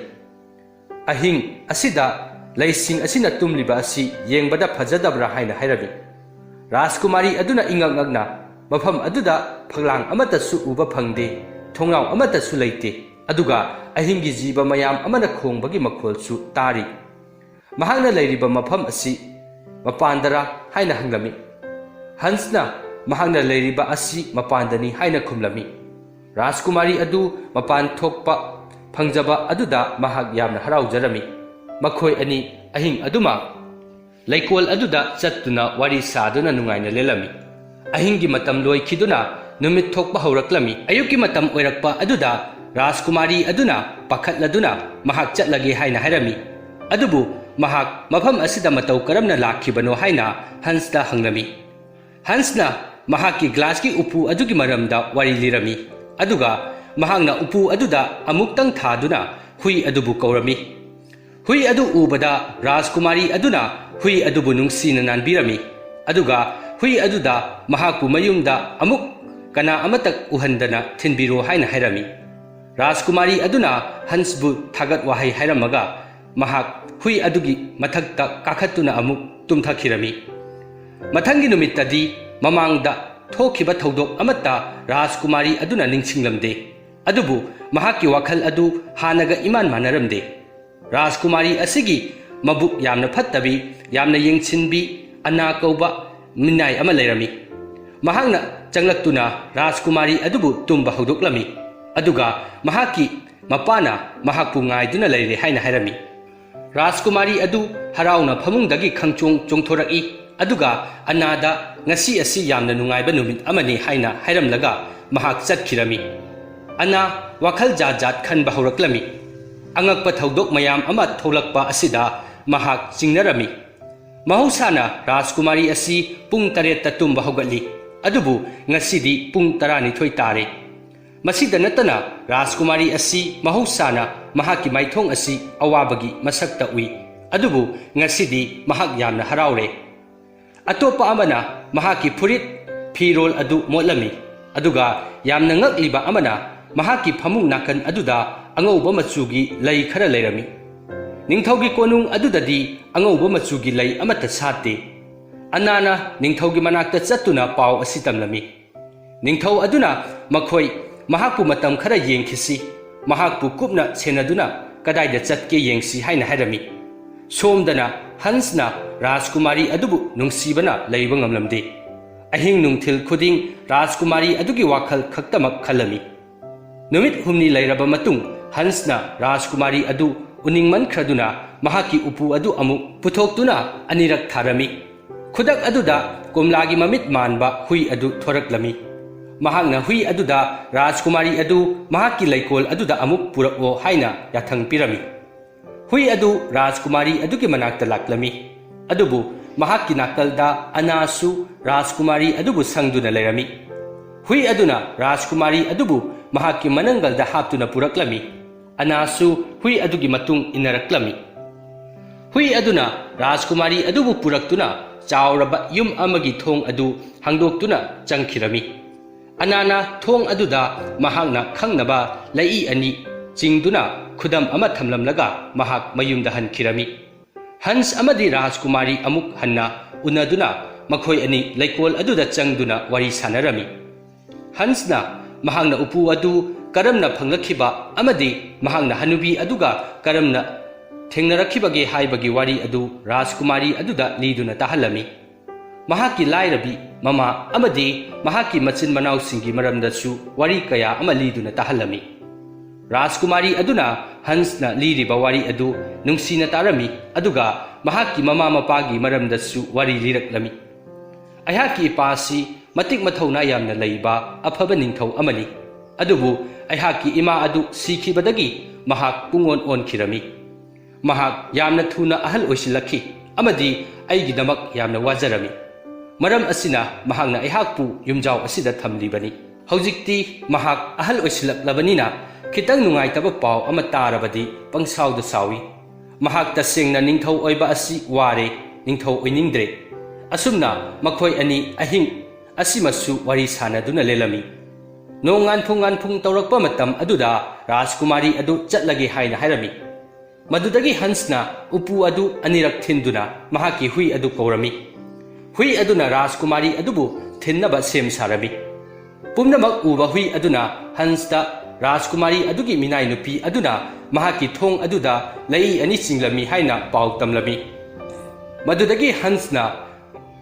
ꯑꯍꯤꯡ ꯑꯁꯤꯗ ꯂꯩꯁꯤꯡ ꯑꯁꯤꯅ ꯇꯨꯝꯂꯤꯕ ꯑꯁꯤ ꯌꯦꯡꯕꯗ ꯐꯖꯗꯕ꯭ꯔꯥ?" ꯍꯥꯏꯅ ꯍꯥꯏꯔꯝꯃꯤ꯫ ꯔꯥꯖꯀꯨꯃꯥꯔꯤ ꯑꯗꯨꯅ ꯏꯉꯛ ꯉꯛꯅ, "ꯃꯐꯝ ꯑꯗꯨꯗ ꯐꯛꯂꯥꯡ ꯑꯃꯠꯇꯁꯨ ꯎꯕ ꯐꯪꯗꯦ, ꯊꯣꯡꯅꯥꯎ ꯑꯃꯠꯇꯁꯨ ꯂꯩꯇꯦ, ꯑꯗꯨꯒ ꯑꯍꯤꯡꯒꯤ ꯖꯤꯕ ꯃꯌꯥꯝ ꯑꯃꯅ ꯈꯣꯡꯕꯒꯤ ꯃꯈꯣꯜꯁꯨ ꯇꯥꯔꯤ꯫ ꯃꯍꯥꯛꯅ ꯂꯩꯔꯤꯕ ꯃꯐꯝ ꯑꯁꯤ ꯃꯄꯥꯟꯗꯔꯥ?" ꯍꯥꯏꯅ ꯍꯪꯂꯝꯃꯤ꯫ ꯍꯟꯁꯅ ꯃꯍꯥꯛꯅ ꯂꯩꯔꯤꯕ ꯑꯁꯤ ꯃꯄꯥꯟꯗꯅꯤ ꯍꯥꯏꯅ ꯈꯨꯝꯂꯝꯃꯤ꯫ ꯔꯥꯖꯀꯨꯃꯥꯔꯤ ꯑꯗꯨ ꯃꯄꯥꯟ ꯊꯣꯛꯄ ꯐꯪꯖꯕ ꯑꯗꯨꯗ ꯃꯍꯥꯛ ꯌꯥꯝꯅ ꯍꯔꯥꯎꯖꯔꯝꯃꯤ꯫ ꯃꯈꯣꯏ ꯑꯅꯤ ꯑꯍꯤꯡ ꯑꯗꯨꯃ ꯂꯩꯀꯣꯜ ꯑꯗꯨꯗ ꯆꯠꯇꯨꯅ ꯋꯥꯔꯤ ꯁꯥꯗꯨꯅ ꯅꯨꯡꯉꯥꯏꯅ ꯂꯦꯜꯂꯝꯃꯤ꯫ ꯑꯍꯤꯡꯒꯤ ꯃꯇꯝ ꯂꯣꯏꯈꯤꯗꯨꯅ ꯅꯨꯃꯤꯠ ꯊꯣꯛꯄ ꯍꯧꯔꯛꯂꯝꯃꯤ꯫ ꯑꯌꯨꯛꯀꯤ ꯃꯇꯝ ꯑꯣꯏꯔꯛꯄ ꯑꯗꯨꯗ ꯔꯥꯖꯀꯨꯃꯥꯔꯤ ꯑꯗꯨꯅ ꯄꯥꯈꯠꯂꯗꯨꯅ ꯃꯍꯥꯛ ꯆꯠꯂꯒꯦ ꯍꯥꯏꯅ ꯍꯥꯏꯔꯝꯃꯤ꯫ ꯑꯗꯨꯕꯨ ꯃꯍꯥꯛ ꯃꯐꯝ ꯑꯁꯤꯗ ꯃꯇꯧ ꯀꯔꯝꯅ ꯂꯥꯛꯈꯤꯕꯅꯣ ꯍꯥꯏꯅ ꯍꯟꯁꯇ ꯍꯪꯂꯝꯃꯤ꯫ ꯍꯟꯁꯅ ꯃꯍꯥꯛꯀꯤ ꯒ꯭ꯂꯥꯁꯀꯤ ꯎꯄꯨ ꯑꯗꯨꯒꯤ ꯃꯔꯝꯗ ꯋꯥꯔꯤ ꯂꯤꯔꯝꯃꯤ, ꯑꯗꯨꯒ ꯃꯍꯥꯛꯅ ꯎꯄꯨ ꯑꯗꯨꯗ ꯑꯃꯨꯛꯇꯪ ꯊꯥꯗꯨꯅ ꯍꯨꯏ ꯑꯗꯨꯕꯨ ꯀꯧꯔꯝꯃꯤ꯫ ꯍꯨꯏ ꯑꯗꯨ ꯎꯕꯗ ꯔꯥꯖꯀꯨꯃꯥꯔꯤ ꯑꯗꯨꯅ ꯍꯨꯏ ꯑꯗꯨꯕꯨ ꯅꯨꯡꯁꯤꯅ ꯅꯥꯟꯕꯤꯔꯝꯃꯤ, ꯑꯗꯨꯒ ꯍꯨꯏ ꯑꯗꯨꯗ ꯃꯍꯥꯛꯄꯨ ꯃꯌꯨꯝꯗ ꯑꯃꯨꯛ ꯀꯅꯥ ꯑꯃꯠꯇ ꯎꯍꯟꯗꯅ ꯊꯤꯟꯕꯤꯔꯣ ꯍꯥꯏꯅ ꯍꯥꯏꯔꯝꯃꯤ꯫ ꯔꯥꯖꯀꯨꯃꯥꯔꯤ ꯑꯗꯨꯅ ꯍꯟꯁꯕꯨ ꯊꯥꯒꯠ ꯋꯥꯍꯩ ꯍꯥꯏꯔꯝꯃꯒ ꯃꯍꯥꯛ ꯍꯨꯏ ꯑꯗꯨꯒꯤ ꯃꯊꯛꯇ ꯀꯥꯈꯠꯇꯨꯅ ꯑꯃꯨꯛ ꯇꯨꯝꯊꯈꯤꯔꯝꯃꯤ꯫ ꯃꯊꯪꯒꯤ ꯅꯨꯃꯤꯠꯇꯗꯤ ꯃꯃꯥꯡꯗ ꯊꯣꯛꯈꯤꯕ ꯊꯧꯗꯣꯛ ꯑꯃꯠꯇ ꯔꯥꯖꯀꯨꯃꯥꯔꯤ ꯑꯗꯨꯅ ꯅꯤꯡꯁꯤꯡꯂꯝꯗꯦ꯫ ꯑꯗꯨꯕꯨ ꯃꯍꯥꯛꯀꯤ ꯋꯥꯈꯜ ꯑꯗꯨ ꯍꯥꯟꯅꯒ ꯏꯃꯥꯟ ꯃꯥꯟꯅꯔꯝꯗꯦ꯫ ꯔꯥꯖꯀꯨꯃꯥꯔꯤ ꯑꯁꯤꯒꯤ ꯃꯕꯨꯛ ꯌꯥꯝꯅ ꯐꯠꯇꯕꯤ, ꯌꯥꯝꯅ ꯌꯦꯡꯁꯤꯟꯕꯤ ꯑꯅꯥ ꯀꯧꯕ ꯃꯤꯅꯥꯏ ꯑꯃ ꯂꯩꯔꯝꯃꯤ꯫ ꯃꯍꯥꯛꯅ ꯆꯪꯂꯛꯇꯨꯅ ꯔꯥꯖꯀꯨꯃꯥꯔꯤ ꯑꯗꯨꯕꯨ ꯇꯨꯝꯕ ꯍꯧꯗꯣꯛꯂꯝꯃꯤ, ꯑꯗꯨꯒ ꯃꯍꯥꯛꯀꯤ ꯃꯄꯥꯅ ꯃꯍꯥꯛꯄꯨ ꯉꯥꯏꯗꯨꯅ ꯂꯩꯔꯦ ꯍꯥꯏꯅ ꯍꯥꯏꯔꯝꯃꯤ꯫ ꯔꯥꯖꯀꯨꯃꯥꯔꯤ ꯑꯗꯨ ꯍꯔꯥꯎꯅ ꯐꯃꯨꯡꯗꯒꯤ ꯈꯪꯆꯣꯡ ꯆꯣꯡꯊꯣꯔꯛꯏ, ꯑꯗꯨꯒ ꯑꯅꯥꯗ "ꯉꯁꯤ ꯑꯁꯤ ꯌꯥꯝꯅ ꯅꯨꯡꯉꯥꯏꯕ ꯅꯨꯃꯤꯠ ꯑꯃꯅꯤ" ꯍꯥꯏꯅ ꯍꯥꯏꯔꯝꯂꯒ ꯃꯍꯥꯛ ꯆꯠꯈꯤꯔꯝꯃꯤ꯫ ꯑꯅꯥ ꯋꯥꯈꯜ ꯖꯥꯠ ꯖꯥꯠ ꯈꯟꯕ ꯍꯧꯔꯛꯂꯝꯃꯤ꯫ ꯑꯉꯛꯄ ꯊꯧꯗꯣꯛ ꯃꯌꯥꯝ ꯑꯃ ꯊꯣꯛꯂꯛꯄ ꯑꯁꯤꯗ ꯃꯍꯥꯛ ꯆꯤꯡꯅꯔꯝꯃꯤ꯫ ꯃꯍꯧꯁꯥꯅ ꯔꯥꯖꯀꯨꯃꯥꯔꯤ ꯑꯁꯤ ꯄꯨꯡ ꯇꯔꯦꯠꯇ ꯇꯨꯝꯕ ꯍꯧꯒꯠꯂꯤ, ꯑꯗꯨꯕꯨ ꯉꯁꯤꯗꯤ ꯄꯨꯡ ꯇꯔꯥꯅꯤꯊꯣꯏ ꯇꯥꯔꯦ꯫ ꯃꯁꯤꯗ ꯅꯠꯇꯅ, ꯔꯥꯖꯀꯨꯃꯥꯔꯤ ꯑꯁꯤ ꯃꯍꯧꯁꯥꯅ ꯃꯍꯥꯛꯀꯤ ꯃꯥꯏꯊꯣꯡ ꯑꯁꯤ ꯑꯋꯥꯕꯒꯤ ꯃꯁꯛꯇ ꯎꯏ, ꯑꯗꯨꯕꯨ ꯉꯁꯤꯗꯤ ꯃꯍꯥꯛ ꯌꯥꯝꯅ ꯍꯔꯥꯎꯔꯦ꯫ ꯑꯇꯣꯞꯄ ꯑꯃꯅ ꯃꯍꯥꯛꯀꯤ ꯐꯨꯔꯤꯠ ꯐꯤꯔꯣꯜ ꯑꯗꯨ ꯃꯣꯠꯂꯝꯃꯤ, ꯑꯗꯨꯒ ꯌꯥꯝꯅ ꯉꯛꯂꯤꯕ ꯑꯃꯅ, ꯃꯍꯥꯛꯀꯤ ꯐꯃꯨꯡ ꯅꯥꯀꯟ ꯑꯗꯨꯗ ꯑꯉꯧꯕ ꯃꯆꯨꯒꯤ ꯂꯩ ꯈꯔ ꯂꯩꯔꯝꯃꯤ꯫ ꯅꯤꯡꯊꯧꯒꯤ ꯀꯣꯅꯨꯡ ꯑꯗꯨꯗꯗꯤ ꯑꯉꯧꯕ ꯃꯆꯨꯒꯤ ꯂꯩ ꯑꯃꯠꯇ ꯁꯥꯠꯇꯦ꯫ ꯑꯅꯥꯅ ꯅꯤꯡꯊꯧꯒꯤ ꯃꯅꯥꯛꯇ ꯆꯠꯇꯨꯅ ꯄꯥꯎ ꯑꯁꯤ ꯇꯝꯂꯝꯃꯤ꯫ ꯅꯤꯡꯊꯧ ꯑꯗꯨꯅ ꯃꯈꯣꯏ ꯃꯍꯥꯛꯄꯨ ꯃꯇꯝ ꯈꯔ ꯌꯦꯡꯈꯤꯁꯤ, ꯃꯍꯥꯛꯄꯨ ꯀꯨꯞꯅ ꯁꯦꯟꯅꯗꯨꯅ ꯀꯗꯥꯏꯗ ꯆꯠꯀꯦ ꯌꯦꯡꯁꯤ ꯍꯥꯏꯅ ꯍꯥꯏꯔꯝꯃꯤ꯫ ꯁꯣꯝꯗꯅ ꯍꯟꯁꯅ ꯔꯥꯖꯀꯨꯃꯥꯔꯤ ꯑꯗꯨꯕꯨ ꯅꯨꯡꯁꯤꯕꯅ ꯂꯩꯕ ꯉꯝꯂꯝꯗꯦ꯫ ꯑꯍꯤꯡ ꯅꯨꯡꯊꯤꯜ ꯈꯨꯗꯤꯡ ꯔꯥꯖꯀꯨꯃꯥꯔꯤ ꯑꯗꯨꯒꯤ ꯋꯥꯈꯜ ꯈꯛꯇꯃꯛ ꯈꯜꯂꯝꯃꯤ꯫ ꯅꯨꯃꯤꯠ ꯍꯨꯝꯅꯤ ꯂꯩꯔꯕ ꯃꯇꯨꯡ, ꯍꯟꯁꯅ ꯔꯥꯖꯀꯨꯃꯥꯔꯤ ꯑꯗꯨ ꯎꯅꯤꯡꯃꯟꯈ꯭ꯔꯗꯨꯅ ꯃꯍꯥꯛꯀꯤ ꯎꯄꯨ ꯑꯗꯨ ꯑꯃꯨꯛ ꯄꯨꯊꯣꯛꯇꯨꯅ ꯑꯅꯤꯔꯛ ꯊꯥꯔꯝꯃꯤ꯫ ꯈꯨꯗꯛ ꯑꯗꯨꯗ ꯀꯣꯝꯂꯥꯒꯤ ꯃꯃꯤꯠ ꯃꯥꯟꯕ ꯍꯨꯏ ꯑꯗꯨ ꯊꯣꯔꯛꯂꯝꯃꯤ꯫ ꯃꯍꯥꯛꯅ ꯍꯨꯏ ꯑꯗꯨꯗ ꯔꯥꯖꯀꯨꯃꯥꯔꯤ ꯑꯗꯨ ꯃꯍꯥꯛꯀꯤ ꯂꯩꯀꯣꯜ ꯑꯗꯨꯗ ꯑꯃꯨꯛ ꯄꯨꯔꯛꯑꯣ ꯍꯥꯏꯅ ꯌꯥꯊꯪ ꯄꯤꯔꯝꯃꯤ꯫ ꯍꯨꯏ ꯑꯗꯨ ꯔꯥꯖꯀꯨꯃꯥꯔꯤ ꯑꯗꯨꯒꯤ ꯃꯅꯥꯛꯇ ꯂꯥꯛꯂꯝꯃꯤ, ꯑꯗꯨꯕꯨ ꯃꯍꯥꯛꯀꯤ ꯅꯥꯀꯜꯗ ꯑꯅꯥꯁꯨ ꯔꯥꯖꯀꯨꯃꯥꯔꯤ ꯑꯗꯨꯕꯨ ꯁꯪꯗꯨꯅ ꯂꯩꯔꯝꯃꯤ꯫ ꯍꯨꯏ ꯑꯗꯨꯅ ꯔꯥꯖꯀꯨꯃꯥꯔꯤ ꯑꯗꯨꯕꯨ ꯃꯍꯥꯛꯀꯤ ꯃꯅꯪꯒꯜꯗ ꯍꯥꯞꯇꯨꯅ ꯄꯨꯔꯛꯂꯝꯃꯤ꯫ ꯑꯅꯥꯁꯨ ꯍꯨꯏ ꯑꯗꯨꯒꯤ ꯃꯇꯨꯡ ꯏꯟꯅꯔꯛꯂꯝꯃꯤ꯫ ꯍꯨꯏ ꯑꯗꯨꯅ ꯔꯥꯖꯀꯨꯃꯥꯔꯤ ꯑꯗꯨꯕꯨ ꯄꯨꯔꯛꯇꯨꯅ ꯆꯥꯎꯔꯕ ꯌꯨꯝ ꯑꯃꯒꯤ ꯊꯣꯡ ꯑꯗꯨ ꯍꯥꯡꯗꯣꯛꯇꯨꯅ ꯆꯪꯈꯤꯔꯝꯃꯤ꯫ ꯑꯅꯥꯅ ꯊꯣꯡ ꯑꯗꯨꯗ ꯃꯍꯥꯛꯅ ꯈꯪꯅꯕ ꯂꯩꯏ ꯑꯅꯤ ꯆꯤꯡꯗꯨꯅ ꯈꯨꯗꯝ ꯑꯃ ꯊꯝꯂꯝꯂꯒ ꯃꯍꯥꯛ ꯃꯌꯨꯝꯗ ꯍꯟꯈꯤꯔꯝꯃꯤ꯫ ꯍꯟꯁ ꯑꯃꯗꯤ ꯔꯥꯖꯀꯨꯃꯥꯔꯤ ꯑꯃꯨꯛ ꯍꯟꯅ ꯎꯅꯗꯨꯅ ꯃꯈꯣꯏ ꯑꯅꯤ ꯂꯩꯀꯣꯜ ꯑꯗꯨꯗ ꯆꯪꯗꯨꯅ ꯋꯥꯔꯤ ꯁꯥꯟꯅꯔꯝꯃꯤ꯫ ꯍꯟꯁꯅ ꯃꯍꯥꯛꯅ ꯎꯄꯨ ꯑꯗꯨ ꯀꯔꯝꯅ ꯐꯪꯂꯛꯈꯤꯕ ꯑꯃꯗꯤ ꯃꯍꯥꯛꯅ ꯍꯅꯨꯕꯤ ꯑꯗꯨꯒ ꯀꯔꯝꯅ ꯊꯦꯡꯅꯔꯛꯈꯤꯕꯒꯦ ꯍꯥꯏꯕꯒꯤ ꯋꯥꯔꯤ ꯑꯗꯨ ꯔꯥꯖꯀꯨꯃꯥꯔꯤ ꯑꯗꯨꯗ ꯂꯤꯗꯨꯅ ꯇꯥꯍꯜꯂꯝꯃꯤ꯫ ꯃꯍꯥꯛꯀꯤ ꯂꯥꯏꯔꯕꯤ ꯃꯃꯥ ꯑꯃꯗꯤ ꯃꯍꯥꯛꯀꯤ ꯃꯆꯤꯟ ꯃꯅꯥꯎꯁꯤꯡꯒꯤ ꯃꯔꯝꯗꯁꯨ ꯋꯥꯔꯤ ꯀꯌꯥ ꯑꯃ ꯂꯤꯗꯨꯅ ꯇꯥꯍꯜꯂꯝꯃꯤ꯫ ꯔꯥꯖꯀꯨꯃꯥꯔꯤ ꯑꯗꯨꯅ ꯍꯟꯁꯅ ꯂꯤꯔꯤꯕ ꯋꯥꯔꯤ ꯑꯗꯨ ꯅꯨꯡꯁꯤꯅ ꯇꯥꯔꯝꯃꯤ, ꯑꯗꯨꯒ ꯃꯍꯥꯛꯀꯤ ꯃꯃꯥ ꯃꯄꯥꯒꯤ ꯃꯔꯝꯗꯁꯨ ꯋꯥꯔꯤ ꯂꯤꯔꯛꯂꯝꯃꯤ꯫ "ꯑꯩꯍꯥꯛꯀꯤ ꯏꯄꯥ ꯑꯁꯤ ꯃꯇꯤꯛ ꯃꯊꯧꯅꯥ ꯌꯥꯝꯅ ꯂꯩꯕ ꯑꯐꯕ ꯅꯤꯡꯊꯧ ꯑꯃꯅꯤ, ꯑꯗꯨꯕꯨ ꯑꯩꯍꯥꯛꯀꯤ ꯏꯃꯥ ꯑꯗꯨ ꯁꯤꯈꯤꯕꯗꯒꯤ ꯃꯍꯥꯛ ꯄꯨꯡꯑꯣꯟ ꯑꯣꯟꯈꯤꯔꯝꯃꯤ꯫ ꯃꯍꯥꯛ ꯌꯥꯝꯅ ꯊꯨꯅ ꯑꯍꯜ ꯑꯣꯏꯁꯤꯜꯂꯛꯈꯤ ꯑꯃꯗꯤ ꯑꯩꯒꯤꯗꯃꯛ ꯌꯥꯝꯅ ꯋꯥꯖꯔꯝꯃꯤ꯫ ꯃꯔꯝ ꯑꯁꯤꯅ ꯃꯍꯥꯛꯅ ꯑꯩꯍꯥꯛꯄꯨ ꯌꯨꯝꯖꯥꯎ ꯑꯁꯤꯗ ꯊꯝꯂꯤꯕꯅꯤ꯫ ꯍꯧꯖꯤꯛꯇꯤ ꯃꯍꯥꯛ ꯑꯍꯜ ꯑꯣꯏꯁꯤꯜꯂꯛꯂꯕꯅꯤꯅ ꯈꯤꯇꯪ ꯅꯨꯡꯉꯥꯏꯇꯕ ꯄꯥꯎ ꯑꯃ ꯇꯥꯔꯕꯗꯤ ꯄꯪꯁꯥꯎꯗ ꯁꯥꯎꯏ꯫ ꯃꯍꯥꯛ ꯇꯁꯦꯡꯅ ꯅꯤꯡꯊꯧ ꯑꯣꯏꯕ ꯑꯁꯤ ꯋꯥꯔꯦ, ꯅꯤꯡꯊꯧ ꯑꯣꯏꯅꯤꯡꯗ꯭ꯔꯦ꯫" ꯑꯁꯨꯝꯅ ꯃꯈꯣꯏ ꯑꯅꯤ ꯑꯍꯤꯡ ꯑꯁꯤꯃꯁꯨ ꯋꯥꯔꯤ ꯁꯥꯟꯅꯗꯨꯅ ꯂꯦꯜꯂꯝꯃꯤ꯫ ꯅꯣꯡ ꯉꯥꯟꯐꯨꯡ ꯉꯥꯟꯐꯨꯡ ꯇꯧꯔꯛꯄ ꯃꯇꯝ ꯑꯗꯨꯗ ꯔꯥꯖꯀꯨꯃꯥꯔꯤ ꯑꯗꯨ ꯆꯠꯂꯒꯦ ꯍꯥꯏꯅ ꯍꯥꯏꯔꯝꯃꯤ꯫ ꯃꯗꯨꯗꯒꯤ ꯍꯟꯁꯅ ꯎꯄꯨ ꯑꯗꯨ ꯑꯅꯤꯔꯛ ꯊꯤꯟꯗꯨꯅ ꯃꯍꯥꯛꯀꯤ ꯍꯨꯏ ꯑꯗꯨ ꯀꯧꯔꯝꯃꯤ꯫ ꯍꯨꯏ ꯑꯗꯨꯅ ꯔꯥꯖꯀꯨꯃꯥꯔꯤ ꯑꯗꯨꯕꯨ ꯊꯤꯟꯅꯕ ꯁꯦꯝ ꯁꯥꯔꯝꯃꯤ꯫ ꯄꯨꯝꯅꯃꯛ ꯎꯕ ꯍꯨꯏ ꯑꯗꯨꯅ ꯍꯟꯁꯇ ꯔꯥꯖꯀꯨꯃꯥꯔꯤ ꯑꯗꯨꯒꯤ ꯃꯤꯅꯥꯏ ꯅꯨꯄꯤ ꯑꯗꯨꯅ ꯃꯍꯥꯛꯀꯤ ꯊꯣꯡ ꯑꯗꯨꯗ ꯂꯩꯏ ꯑꯅꯤ ꯆꯤꯡꯂꯝꯃꯤ ꯍꯥꯏꯅ ꯄꯥꯎ ꯇꯝꯂꯝꯃꯤ꯫ ꯃꯗꯨꯗꯒꯤ ꯍꯟꯁꯅ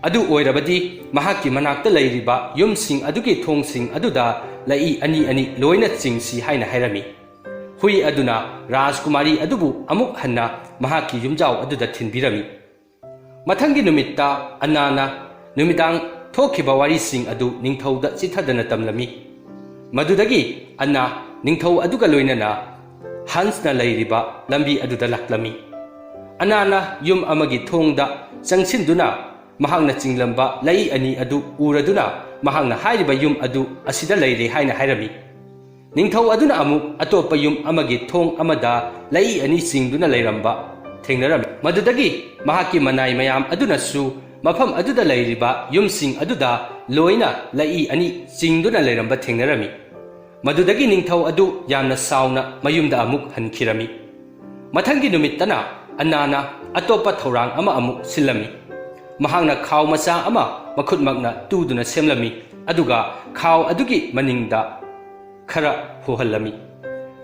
ꯑꯗꯨ ꯑꯣꯏꯔꯕꯗꯤ ꯃꯍꯥꯛꯀꯤ ꯃꯅꯥꯛꯇ ꯂꯩꯔꯤꯕ ꯌꯨꯝꯁꯤꯡ ꯑꯗꯨꯒꯤ ꯊꯣꯡꯁꯤꯡ ꯑꯗꯨꯗ ꯂꯩꯏ ꯑꯅꯤ ꯑꯅꯤ ꯂꯣꯏꯅ ꯆꯤꯡꯁꯤ ꯍꯥꯏꯅ ꯍꯥꯏꯔꯝꯃꯤ꯫ ꯍꯨꯏ ꯑꯗꯨꯅ ꯔꯥꯖꯀꯨꯃꯥꯔꯤ ꯑꯗꯨꯕꯨ ꯑꯃꯨꯛ ꯍꯟꯅ ꯃꯍꯥꯛꯀꯤ ꯌꯨꯝꯖꯥꯎ ꯑꯗꯨꯗ ꯊꯤꯟꯕꯤꯔꯝꯃꯤ꯫ ꯃꯊꯪꯒꯤ ꯅꯨꯃꯤꯠꯇ ꯑꯅꯥꯅ ꯅꯨꯃꯤꯗꯥꯡ ꯊꯣꯛꯈꯤꯕ ꯋꯥꯔꯤꯁꯤꯡ ꯑꯗꯨ ꯅꯤꯡꯊꯧꯗ ꯆꯤꯊꯗꯅ ꯇꯝꯂꯝꯃꯤ꯫ ꯃꯗꯨꯗꯒꯤ ꯑꯅꯥ ꯅꯤꯡꯊꯧ ꯑꯗꯨꯒ ꯂꯣꯏꯅꯅ ꯍꯟꯁꯅ ꯂꯩꯔꯤꯕ ꯂꯝꯕꯤ ꯑꯗꯨꯗ ꯂꯥꯛꯂꯝꯃꯤ꯫ ꯑꯅꯥꯅ ꯌꯨꯝ ꯑꯃꯒꯤ ꯊꯣꯡꯗ ꯆꯪꯁꯤꯟꯗꯨꯅ ꯃꯍꯥꯛꯅ ꯆꯤꯡꯂꯝꯕ ꯂꯩꯏ ꯑꯅꯤ ꯑꯗꯨ ꯎꯔꯗꯨꯅ ꯃꯍꯥꯛꯅ ꯍꯥꯏꯔꯤꯕ ꯌꯨꯝ ꯑꯗꯨ ꯑꯁꯤꯗ ꯂꯩꯔꯦ ꯍꯥꯏꯅ ꯍꯥꯏꯔꯝꯃꯤ꯫ ꯅꯤꯡꯊꯧ ꯑꯗꯨꯅ ꯑꯃꯨꯛ ꯑꯇꯣꯞꯄ ꯌꯨꯝ ꯑꯃꯒꯤ ꯊꯣꯡ ꯑꯃꯗ ꯂꯩꯏ ꯑꯅꯤ ꯆꯤꯡꯗꯨꯅ ꯂꯩꯔꯝꯕ ꯊꯦꯡꯅꯔꯝꯃꯤ꯫ ꯃꯗꯨꯗꯒꯤ ꯃꯍꯥꯛꯀꯤ ꯃꯅꯥꯏ ꯃꯌꯥꯝ ꯑꯗꯨꯅꯁꯨ ꯃꯐꯝ ꯑꯗꯨꯗ ꯂꯩꯔꯤꯕ ꯌꯨꯝꯁꯤꯡ ꯑꯗꯨꯗ ꯂꯣꯏꯅ ꯂꯩꯏ ꯑꯅꯤ ꯆꯤꯡꯗꯨꯅ ꯂꯩꯔꯝꯕ ꯊꯦꯡꯅꯔꯝꯃꯤ꯫ ꯃꯗꯨꯗꯒꯤ ꯅꯤꯡꯊꯧ ꯑꯗꯨ ꯌꯥꯝꯅ ꯁꯥꯎꯅ ꯃꯌꯨꯝꯗ ꯑꯃꯨꯛ ꯍꯟꯈꯤꯔꯝꯃꯤ꯫ ꯃꯊꯪꯒꯤ ꯅꯨꯃꯤꯠꯇꯅ ꯑꯅꯥꯅ ꯑꯇꯣꯞꯄ ꯊꯧꯔꯥꯡ ꯑꯃ ꯑꯃꯨꯛ ꯁꯤꯜꯂꯝꯃꯤ꯫ ꯃꯍꯥꯛꯅ ꯈꯥꯎ ꯃꯆꯥ ꯑꯃ ꯃꯈꯨꯠꯃꯛꯅ ꯇꯨꯗꯨꯅ ꯁꯦꯝꯂꯝꯃꯤ, ꯑꯗꯨꯒ ꯈꯥꯎ ꯑꯗꯨꯒꯤ ꯃꯅꯤꯡꯗ ꯈꯔ ꯍꯣꯍꯜꯂꯝꯃꯤ꯫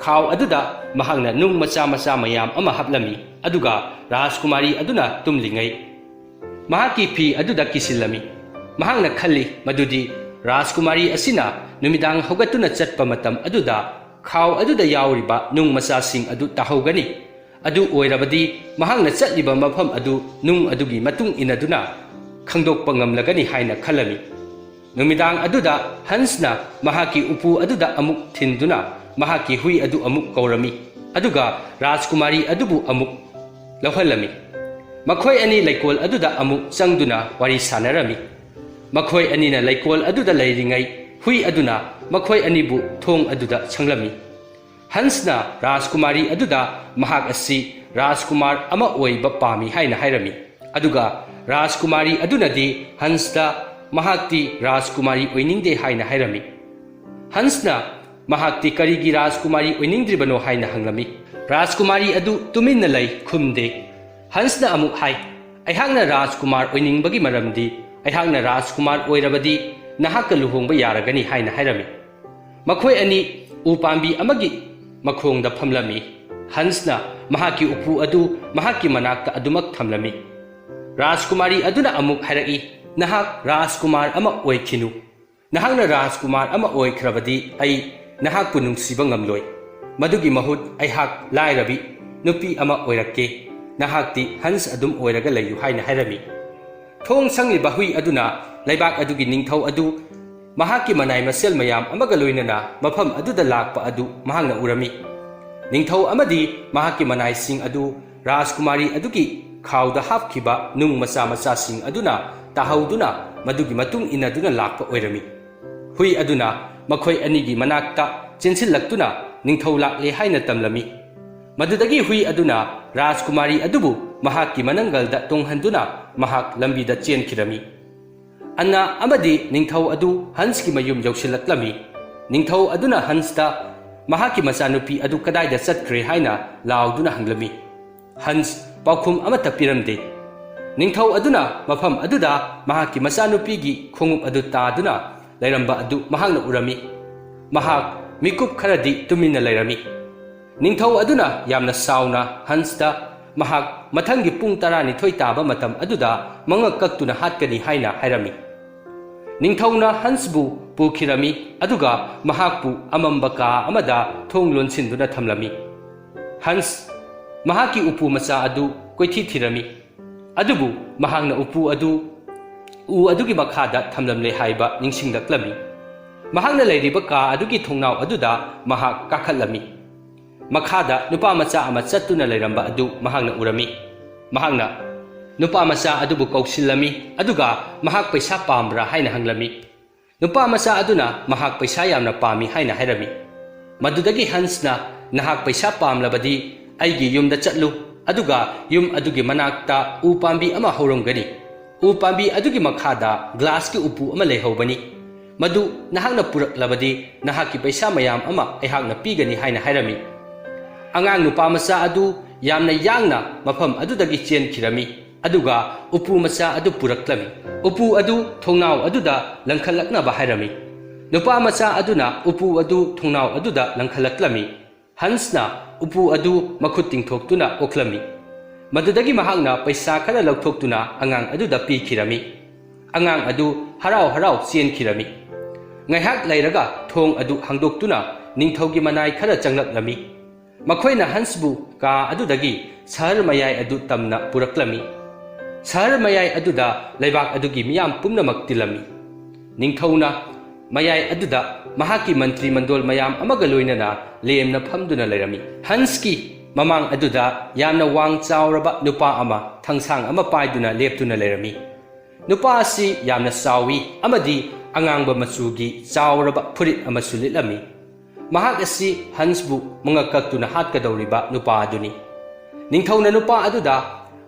ꯈꯥꯎ ꯑꯗꯨꯗ ꯃꯍꯥꯛꯅ ꯅꯨꯡ ꯃꯆꯥ ꯃꯆꯥ ꯃꯌꯥꯝ ꯑꯃ ꯍꯥꯞꯂꯝꯃꯤ, ꯑꯗꯨꯒ ꯔꯥꯖꯀꯨꯃꯥꯔꯤ ꯑꯗꯨꯅ ꯇꯨꯝꯂꯤꯉꯩ ꯃꯍꯥꯛꯀꯤ ꯐꯤ ꯑꯗꯨꯗ ꯀꯤꯁꯤꯜꯂꯝꯃꯤ꯫ ꯃꯍꯥꯛꯅ ꯈꯜꯂꯤ ꯃꯗꯨꯗꯤ ꯔꯥꯖꯀꯨꯃꯥꯔꯤ ꯑꯁꯤꯅ ꯅꯨꯃꯤꯗꯥꯡ ꯍꯧꯒꯠꯇꯨꯅ ꯆꯠꯄ ꯃꯇꯝ ꯑꯗꯨꯗ ꯈꯥꯎ ꯑꯗꯨꯗ ꯌꯥꯎꯔꯤꯕ ꯅꯨꯡ ꯃꯆꯥꯁꯤꯡ ꯑꯗꯨ ꯇꯥꯍꯧꯒꯅꯤ꯫ ꯑꯗꯨ ꯑꯣꯏꯔꯕꯗꯤ ꯃꯍꯥꯛꯅ ꯆꯠꯂꯤꯕ ꯃꯐꯝ ꯑꯗꯨ ꯅꯨꯡ ꯑꯗꯨꯒꯤ ꯃꯇꯨꯡ ꯏꯟꯅꯗꯨꯅ ꯈꯪꯗꯣꯛꯄ ꯉꯝꯂꯒꯅꯤ ꯍꯥꯏꯅ ꯈꯜꯂꯝꯃꯤ꯫ ꯅꯨꯃꯤꯗꯥꯡ ꯑꯗꯨꯗ ꯍꯟꯁꯅ ꯃꯍꯥꯛꯀꯤ ꯎꯄꯨ ꯑꯗꯨꯗ ꯑꯃꯨꯛ ꯊꯤꯟꯗꯨꯅ ꯃꯍꯥꯛꯀꯤ ꯍꯨꯏ ꯑꯗꯨ ꯑꯃꯨꯛ ꯀꯧꯔꯝꯃꯤ, ꯑꯗꯨꯒ ꯔꯥꯖꯀꯨꯃꯥꯔꯤ ꯑꯗꯨꯕꯨ ꯑꯃꯨꯛ ꯂꯧꯍꯜꯂꯝꯃꯤ꯫ ꯃꯈꯣꯏ ꯑꯅꯤ ꯂꯩꯀꯣꯜ ꯑꯗꯨꯗ ꯑꯃꯨꯛ ꯆꯪꯗꯨꯅ ꯋꯥꯔꯤ ꯁꯥꯟꯅꯔꯝꯃꯤ꯫ ꯃꯈꯣꯏ ꯑꯅꯤꯅ ꯂꯩꯀꯣꯜ ꯑꯗꯨꯗ ꯂꯩꯔꯤꯉꯩ ꯍꯨꯏ ꯑꯗꯨꯅ ꯃꯈꯣꯏ ꯑꯅꯤꯕꯨ ꯊꯣꯡ ꯑꯗꯨꯗ ꯁꯪꯂꯝꯃꯤ꯫ ꯍꯟꯁꯅ ꯔꯥꯖꯀꯨꯃꯥꯔꯤ ꯑꯗꯨꯗ ꯃꯍꯥꯛ ꯑꯁꯤ ꯔꯥꯖꯀꯨꯃꯥꯔ ꯑꯃ ꯑꯣꯏꯕ ꯄꯥꯝꯃꯤ ꯍꯥꯏꯅ ꯍꯥꯏꯔꯝꯃꯤ, ꯑꯗꯨꯒ ꯔꯥꯖꯀꯨꯃꯥꯔꯤ ꯑꯗꯨꯅꯗꯤ ꯍꯟꯁꯇ ꯃꯍꯥꯛꯇꯤ ꯔꯥꯖꯀꯨꯃꯥꯔꯤ ꯑꯣꯏꯅꯤꯡꯗꯦ ꯍꯥꯏꯅ ꯍꯥꯏꯔꯝꯃꯤ꯫ ꯍꯟꯁꯅ ꯃꯍꯥꯛꯇꯤ ꯀꯔꯤꯒꯤ ꯔꯥꯖꯀꯨꯃꯥꯔꯤ ꯑꯣꯏꯅꯤꯡꯗ꯭ꯔꯤꯕꯅꯣ ꯍꯥꯏꯅ ꯍꯪꯂꯝꯃꯤ꯫ ꯔꯥꯖꯀꯨꯃꯥꯔꯤ ꯑꯗꯨ ꯇꯨꯃꯤꯟꯅ ꯂꯩ, ꯈꯨꯝꯗꯦ꯫ ꯍꯟꯁꯅ ꯑꯃꯨꯛ ꯍꯥꯏ, "ꯑꯩꯍꯥꯛꯅ ꯔꯥꯖꯀꯨꯃꯥꯔ ꯑꯣꯏꯅꯤꯡꯕꯒꯤ ꯃꯔꯝꯗꯤ ꯑꯩꯍꯥꯛꯅ ꯔꯥꯖꯀꯨꯃꯥꯔ ꯑꯣꯏꯔꯕꯗꯤ ꯅꯍꯥꯛꯀ ꯂꯨꯍꯣꯡꯕ ꯌꯥꯔꯒꯅꯤ" ꯍꯥꯏꯅ ꯍꯥꯏꯔꯝꯃꯤ꯫ ꯃꯈꯣꯏ ꯑꯅꯤ ꯎ ꯄꯥꯝꯕꯤ ꯑꯃꯒꯤ ꯃꯈꯣꯡꯗ ꯐꯝꯂꯝꯃꯤ꯫ ꯍꯟꯁꯅ ꯃꯍꯥꯛꯀꯤ ꯎꯄꯨ ꯑꯗꯨ ꯃꯍꯥꯛꯀꯤ ꯃꯅꯥꯛꯇ ꯑꯗꯨꯃꯛ ꯊꯝꯂꯝꯃꯤ꯫ ꯔꯥꯖꯀꯨꯃꯥꯔꯤ ꯑꯗꯨꯅ ꯑꯃꯨꯛ ꯍꯥꯏꯔꯛꯏ, "ꯅꯍꯥꯛ ꯔꯥꯖꯀꯨꯃꯥꯔ ꯑꯃ ꯑꯣꯏꯈꯤꯅꯨ꯫ ꯅꯍꯥꯛꯅ ꯔꯥꯖꯀꯨꯃꯥꯔ ꯑꯃ ꯑꯣꯏꯈ꯭ꯔꯕꯗꯤ ꯑꯩ ꯅꯍꯥꯛꯄꯨ ꯅꯨꯡꯁꯤꯕ ꯉꯝꯂꯣꯏ꯫ ꯃꯗꯨꯒꯤ ꯃꯍꯨꯠ ꯑꯩꯍꯥꯛ ꯂꯥꯏꯔꯕꯤ ꯅꯨꯄꯤ ꯑꯃ ꯑꯣꯏꯔꯛꯀꯦ꯫ ꯅꯍꯥꯛꯇꯤ ꯍꯟꯁ ꯑꯗꯨꯝ ꯑꯣꯏꯔꯒ ꯂꯩꯌꯨ" ꯍꯥꯏꯅ ꯍꯥꯏꯔꯝꯃꯤ꯫ ꯊꯣꯡ ꯁꯪꯂꯤꯕ ꯍꯨꯏ ꯑꯗꯨꯅ ꯂꯩꯕꯥꯛ ꯑꯗꯨꯒꯤ ꯅꯤꯡꯊꯧ ꯑꯗꯨ ꯃꯍꯥꯛꯀꯤ ꯃꯅꯥꯏ ꯃꯁꯦꯜ ꯃꯌꯥꯝ ꯑꯃꯒ ꯂꯣꯏꯅꯅ ꯃꯐꯝ ꯑꯗꯨꯗ ꯂꯥꯛꯄ ꯑꯗꯨ ꯃꯍꯥꯛꯅ ꯎꯔꯝꯃꯤ꯫ ꯅꯤꯡꯊꯧ ꯑꯃꯗꯤ ꯃꯍꯥꯛꯀꯤ ꯃꯅꯥꯏꯁꯤꯡ ꯑꯗꯨ ꯔꯥꯖꯀꯨꯃꯥꯔꯤ ꯑꯗꯨꯒꯤ ꯈꯥꯎꯗ ꯍꯥꯞꯈꯤꯕ ꯅꯨꯡ ꯃꯆꯥ ꯃꯆꯥꯁꯤꯡ ꯑꯗꯨꯅ ꯇꯥꯍꯧꯗꯨꯅ ꯃꯗꯨꯒꯤ ꯃꯇꯨꯡ ꯏꯟꯅꯗꯨꯅ ꯂꯥꯛꯄ ꯑꯣꯏꯔꯝꯃꯤ꯫ ꯍꯨꯏ ꯑꯗꯨꯅ ꯃꯈꯣꯏ ꯑꯅꯤꯒꯤ ꯃꯅꯥꯛꯇ ꯆꯦꯟꯁꯤꯜꯂꯛꯇꯨꯅ ꯅꯤꯡꯊꯧ ꯂꯥꯛꯂꯦ ꯍꯥꯏꯅ ꯇꯝꯂꯝꯃꯤ꯫ ꯃꯗꯨꯗꯒꯤ ꯍꯨꯏ ꯑꯗꯨꯅ ꯔꯥꯖꯀꯨꯃꯥꯔꯤ ꯑꯗꯨꯕꯨ ꯃꯍꯥꯛꯀꯤ ꯃꯅꯪꯒꯜꯗ ꯇꯣꯡꯍꯟꯗꯨꯅ ꯃꯍꯥꯛ ꯂꯝꯕꯤꯗ ꯆꯦꯟꯈꯤꯔꯝꯃꯤ꯫ ꯑꯟꯅꯥ ꯑꯃꯗꯤ ꯅꯤꯡꯊꯧ ꯑꯗꯨ ꯍꯟꯁꯀꯤ ꯃꯌꯨꯝ ꯌꯧꯁꯤꯜꯂꯛꯂꯝꯃꯤ꯫ ꯅꯤꯡꯊꯧ ꯑꯗꯨꯅ ꯍꯟꯁꯇ ꯃꯍꯥꯛꯀꯤ ꯃꯆꯥꯅꯨꯄꯤ ꯑꯗꯨ ꯀꯗꯥꯏꯗ ꯆꯠꯈ꯭ꯔꯦ ꯍꯥꯏꯅ ꯂꯥꯎꯗꯨꯅ ꯍꯪꯂꯝꯃꯤ꯫ ꯍꯟꯁ ꯄꯥꯎꯈꯨꯝ ꯑꯃꯠꯇ ꯄꯤꯔꯝꯗꯦ꯫ ꯅꯤꯡꯊꯧ ꯑꯗꯨꯅ ꯃꯐꯝ ꯑꯗꯨꯗ ꯃꯍꯥꯛꯀꯤ ꯃꯆꯥꯅꯨꯄꯤꯒꯤ ꯈꯣꯡꯎꯞ ꯑꯗꯨ ꯇꯥꯗꯨꯅ ꯂꯩꯔꯝꯕ ꯑꯗꯨ ꯃꯍꯥꯛꯅ ꯎꯔꯝꯃꯤ꯫ ꯃꯍꯥꯛ ꯃꯤꯀꯨꯞ ꯈꯔꯗꯤ ꯇꯨꯃꯤꯟꯅ ꯂꯩꯔꯝꯃꯤ꯫ ꯅꯤꯡꯊꯧ ꯑꯗꯨꯅ ꯌꯥꯝꯅ ꯁꯥꯎꯅ ꯍꯟꯁꯇ ꯃꯍꯥꯛ ꯃꯊꯪꯒꯤ ꯄꯨꯡ ꯇꯔꯥꯅꯤꯊꯣꯏ ꯇꯥꯕ ꯃꯇꯝ ꯑꯗꯨꯗ ꯃꯉꯛ ꯀꯛꯇꯨꯅ ꯍꯥꯠꯀꯅꯤ ꯍꯥꯏꯅ ꯍꯥꯏꯔꯝꯃꯤ꯫ ꯅꯤꯡꯊꯧꯅ ꯍꯟꯁꯕꯨ ꯄꯨꯈꯤꯔꯝꯃꯤ, ꯑꯗꯨꯒ ꯃꯍꯥꯛꯄꯨ ꯑꯃꯝꯕ ꯀꯥ ꯑꯃꯗ ꯊꯣꯡ ꯂꯣꯟꯁꯤꯟꯗꯨꯅ ꯊꯝꯂꯝꯃꯤ꯫ ꯍꯟꯁ ꯃꯍꯥꯛꯀꯤ ꯎꯄꯨ ꯃꯆꯥ ꯑꯗꯨ ꯀꯣꯏꯊꯤ ꯊꯤꯔꯝꯃꯤ, ꯑꯗꯨꯕꯨ ꯃꯍꯥꯛꯅ ꯎꯄꯨ ꯑꯗꯨ ꯎ ꯑꯗꯨꯒꯤ ꯃꯈꯥꯗ ꯊꯝꯂꯝꯂꯦ ꯍꯥꯏꯕ ꯅꯤꯡꯁꯤꯡꯂꯛꯂꯝꯃꯤ꯫ ꯃꯍꯥꯛꯅ ꯂꯩꯔꯤꯕ ꯀꯥ ꯑꯗꯨꯒꯤ ꯊꯣꯡꯅꯥꯎ ꯑꯗꯨꯗ ꯃꯍꯥꯛ ꯀꯥꯈꯠꯂꯝꯃꯤ꯫ ꯃꯈꯥꯗ ꯅꯨꯄꯥ ꯃꯆꯥ ꯑꯃ ꯆꯠꯇꯨꯅ ꯂꯩꯔꯝꯕ ꯑꯗꯨ ꯃꯍꯥꯛꯅ ꯎꯔꯝꯃꯤ꯫ ꯃꯍꯥꯛꯅ ꯅꯨꯄꯥ ꯃꯆꯥ ꯑꯗꯨꯕꯨ ꯀꯧꯁꯤꯜꯂꯝꯃꯤ, ꯑꯗꯨꯒ ꯃꯍꯥꯛ ꯄꯩꯁꯥ ꯄꯥꯝꯕ꯭ꯔꯥ ꯍꯥꯏꯅ ꯍꯪꯂꯝꯃꯤ꯫ ꯅꯨꯄꯥ ꯃꯆꯥ ꯑꯗꯨꯅ ꯃꯍꯥꯛ ꯄꯩꯁꯥ ꯌꯥꯝꯅ ꯄꯥꯝꯃꯤ ꯍꯥꯏꯅ ꯍꯥꯏꯔꯝꯃꯤ꯫ ꯃꯗꯨꯗꯒꯤ ꯍꯟꯁꯅ, "ꯅꯍꯥꯛ ꯄꯩꯁꯥ ꯄꯥꯝꯂꯕꯗꯤ ꯑꯩꯒꯤ ꯌꯨꯝꯗ ꯆꯠꯂꯨ, ꯑꯗꯨꯒ ꯌꯨꯝ ꯑꯗꯨꯒꯤ ꯃꯅꯥꯛꯇ ꯎ ꯄꯥꯝꯕꯤ ꯑꯃ ꯍꯧꯔꯝꯒꯅꯤ꯫ ꯎ ꯄꯥꯝꯕꯤ ꯑꯗꯨꯒꯤ ꯃꯈꯥꯗ ꯒ꯭ꯂꯥꯁꯀꯤ ꯎꯄꯨ ꯑꯃ ꯂꯩꯍꯧꯕꯅꯤ꯫ ꯃꯗꯨ ꯅꯍꯥꯛꯅ ꯄꯨꯔꯛꯂꯕꯗꯤ ꯅꯍꯥꯛꯀꯤ ꯄꯩꯁꯥ ꯃꯌꯥꯝ ꯑꯃ ꯑꯩꯍꯥꯛꯅ ꯄꯤꯒꯅꯤ" ꯍꯥꯏꯅ ꯍꯥꯏꯔꯝꯃꯤ꯫ ꯑꯉꯥꯡ ꯅꯨꯄꯥ ꯃꯆꯥ ꯑꯗꯨ ꯌꯥꯝꯅ ꯌꯥꯡꯅ ꯃꯐꯝ ꯑꯗꯨꯗꯒꯤ ꯆꯦꯟꯈꯤꯔꯝꯃꯤ, ꯑꯗꯨꯒ ꯎꯄꯨ ꯃꯆꯥ ꯑꯗꯨ ꯄꯨꯔꯛꯂꯝꯃꯤ꯫ ꯎꯄꯨ ꯑꯗꯨ ꯊꯣꯡꯅꯥꯎ ꯑꯗꯨꯗ ꯂꯪꯈꯠꯂꯛꯅꯕ ꯍꯥꯏꯔꯝꯃꯤ꯫ ꯅꯨꯄꯥ ꯃꯆꯥ ꯑꯗꯨꯅ ꯎꯄꯨ ꯑꯗꯨ ꯊꯣꯡꯅꯥꯎ ꯑꯗꯨꯗ ꯂꯪꯈꯠꯂꯛꯂꯝꯃꯤ꯫ ꯍꯟꯁꯅ ꯎꯄꯨ ꯑꯗꯨ ꯃꯈꯨꯠ ꯇꯤꯡꯊꯣꯛꯇꯨꯅ ꯑꯣꯛꯂꯝꯃꯤ꯫ ꯃꯗꯨꯗꯒꯤ ꯃꯍꯥꯛꯅ ꯄꯩꯁꯥ ꯈꯔ ꯂꯧꯊꯣꯛꯇꯨꯅ ꯑꯉꯥꯡ ꯑꯗꯨꯗ ꯄꯤꯈꯤꯔꯝꯃꯤ꯫ ꯑꯉꯥꯡ ꯑꯗꯨ ꯍꯔꯥꯎ ꯍꯔꯥꯎ ꯆꯦꯟꯈꯤꯔꯝꯃꯤ꯫ ꯉꯥꯏꯍꯥꯛ ꯂꯩꯔꯒ ꯊꯣꯡ ꯑꯗꯨ ꯍꯥꯡꯗꯣꯛꯇꯨꯅ ꯅꯤꯡꯊꯧꯒꯤ ꯃꯅꯥꯏ ꯈꯔ ꯆꯪꯂꯛꯂꯝꯃꯤ꯫ ꯃꯈꯣꯏꯅ ꯍꯟꯁꯕꯨ ꯀꯥ ꯑꯗꯨꯗꯒꯤ ꯁꯍꯔ ꯃꯌꯥꯏ ꯑꯗꯨ ꯇꯝꯅ ꯄꯨꯔꯛꯂꯝꯃꯤ꯫ ꯁꯍꯔ ꯃꯌꯥꯏ ꯑꯗꯨꯗ ꯂꯩꯕꯥꯛ ꯑꯗꯨꯒꯤ ꯃꯤꯌꯥꯝ ꯄꯨꯝꯅꯃꯛ ꯇꯤꯜꯂꯝꯃꯤ꯫ ꯅꯤꯡꯊꯧꯅ ꯃꯌꯥꯏ ꯑꯗꯨꯗ ꯃꯍꯥꯛꯀꯤ ꯃꯟꯇ꯭ꯔꯤ ꯃꯟꯗꯣꯜ ꯃꯌꯥꯝ ꯑꯃꯒ ꯂꯣꯏꯅꯅ ꯂꯦꯝꯅ ꯐꯝꯗꯨꯅ ꯂꯩꯔꯝꯃꯤ꯫ ꯍꯟꯁꯀꯤ ꯃꯃꯥꯡ ꯑꯗꯨꯗ ꯌꯥꯝꯅ ꯋꯥꯡ ꯆꯥꯎꯔꯕ ꯅꯨꯄꯥ ꯑꯃ ꯊꯥꯡꯁꯥꯡ ꯑꯃ ꯄꯥꯏꯗꯨꯅ ꯂꯦꯞꯇꯨꯅ ꯂꯩꯔꯝꯃꯤ꯫ ꯅꯨꯄꯥ ꯑꯁꯤ ꯌꯥꯝꯅ ꯆꯥꯎꯏ ꯑꯃꯗꯤ ꯑꯉꯥꯡꯕ ꯃꯆꯨꯒꯤ ꯆꯥꯎꯔꯕ ꯐꯨꯔꯤꯠ ꯑꯃꯁꯨ ꯂꯤꯠꯂꯝꯃꯤ꯫ ꯃꯍꯥꯛ ꯑꯁꯤ ꯍꯟꯁꯕꯨ ꯃꯉꯛ ꯀꯛꯇꯨꯅ ꯍꯥꯠꯀꯗꯧꯔꯤꯕ ꯅꯨꯄꯥ ꯑꯗꯨꯅꯤ꯫ ꯅꯤꯡꯊꯧꯅ ꯅꯨꯄꯥ ꯑꯗꯨꯗ,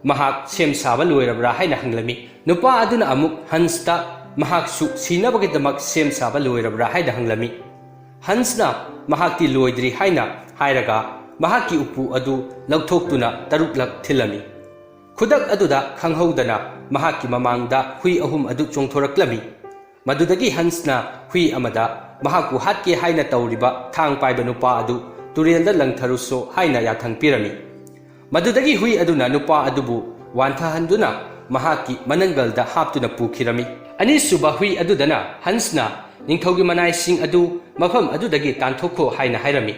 "ꯃꯍꯥꯛ ꯁꯦꯝ ꯁꯥꯕ ꯂꯣꯏꯔꯕ꯭ꯔꯥ?" ꯍꯥꯏꯅ ꯍꯪꯂꯝꯃꯤ꯫ ꯅꯨꯄꯥ ꯑꯗꯨꯅ ꯑꯃꯨꯛ ꯍꯟꯁꯇ, "ꯃꯍꯥꯛꯁꯨ ꯁꯤꯅꯕꯒꯤꯗꯃꯛ ꯁꯦꯝ ꯁꯥꯕ ꯂꯣꯏꯔꯕ꯭ꯔꯥ?" ꯍꯥꯏꯅ ꯍꯪꯂꯝꯃꯤ꯫ ꯍꯟꯁꯅ, "ꯃꯍꯥꯛꯇꯤ ꯂꯣꯏꯗ꯭ꯔꯤ" ꯍꯥꯏꯅ ꯍꯥꯏꯔꯒ ꯃꯍꯥꯛꯀꯤ ꯎꯄꯨ ꯑꯗꯨ ꯂꯧꯊꯣꯛꯇꯨꯅ ꯇꯔꯨꯛꯂꯛ ꯊꯤꯜꯂꯝꯃꯤ꯫ ꯈꯨꯗꯛ ꯑꯗꯨꯗ ꯈꯪꯍꯧꯗꯅ ꯃꯍꯥꯛꯀꯤ ꯃꯃꯥꯡꯗ ꯍꯨꯏ ꯑꯍꯨꯝ ꯑꯗꯨ ꯆꯣꯡꯊꯣꯔꯛꯂꯝꯃꯤ꯫ ꯃꯗꯨꯗꯒꯤ ꯍꯟꯁꯅ ꯍꯨꯏ ꯑꯃꯗ ꯃꯍꯥꯛꯄꯨ ꯍꯥꯠꯀꯦ ꯍꯥꯏꯅ ꯇꯧꯔꯤꯕ ꯊꯥꯡ ꯄꯥꯏꯕ ꯅꯨꯄꯥ ꯑꯗꯨ ꯇꯨꯔꯦꯜꯗ ꯂꯪꯊꯔꯨꯁꯣ ꯍꯥꯏꯅ ꯌꯥꯊꯪ ꯄꯤꯔꯝꯃꯤ꯫ ꯃꯗꯨꯗꯒꯤ ꯍꯨꯏ ꯑꯗꯨꯅ ꯅꯨꯄꯥ ꯑꯗꯨꯕꯨ ꯋꯥꯟꯊꯍꯟꯗꯨꯅ ꯃꯍꯥꯛꯀꯤ ꯃꯅꯪꯒꯜꯗ ꯍꯥꯞꯇꯨꯅ ꯄꯨꯈꯤꯔꯝꯃꯤ꯫ ꯑꯅꯤꯁꯨꯕ ꯍꯨꯏ ꯑꯗꯨꯗꯅ ꯍꯟꯁꯅ ꯅꯤꯡꯊꯧꯒꯤ ꯃꯅꯥꯏꯁꯤꯡ ꯑꯗꯨ ꯃꯐꯝ ꯑꯗꯨꯗꯒꯤ ꯇꯥꯟꯊꯣꯛꯈꯣ ꯍꯥꯏꯅ ꯍꯥꯏꯔꯝꯃꯤ꯫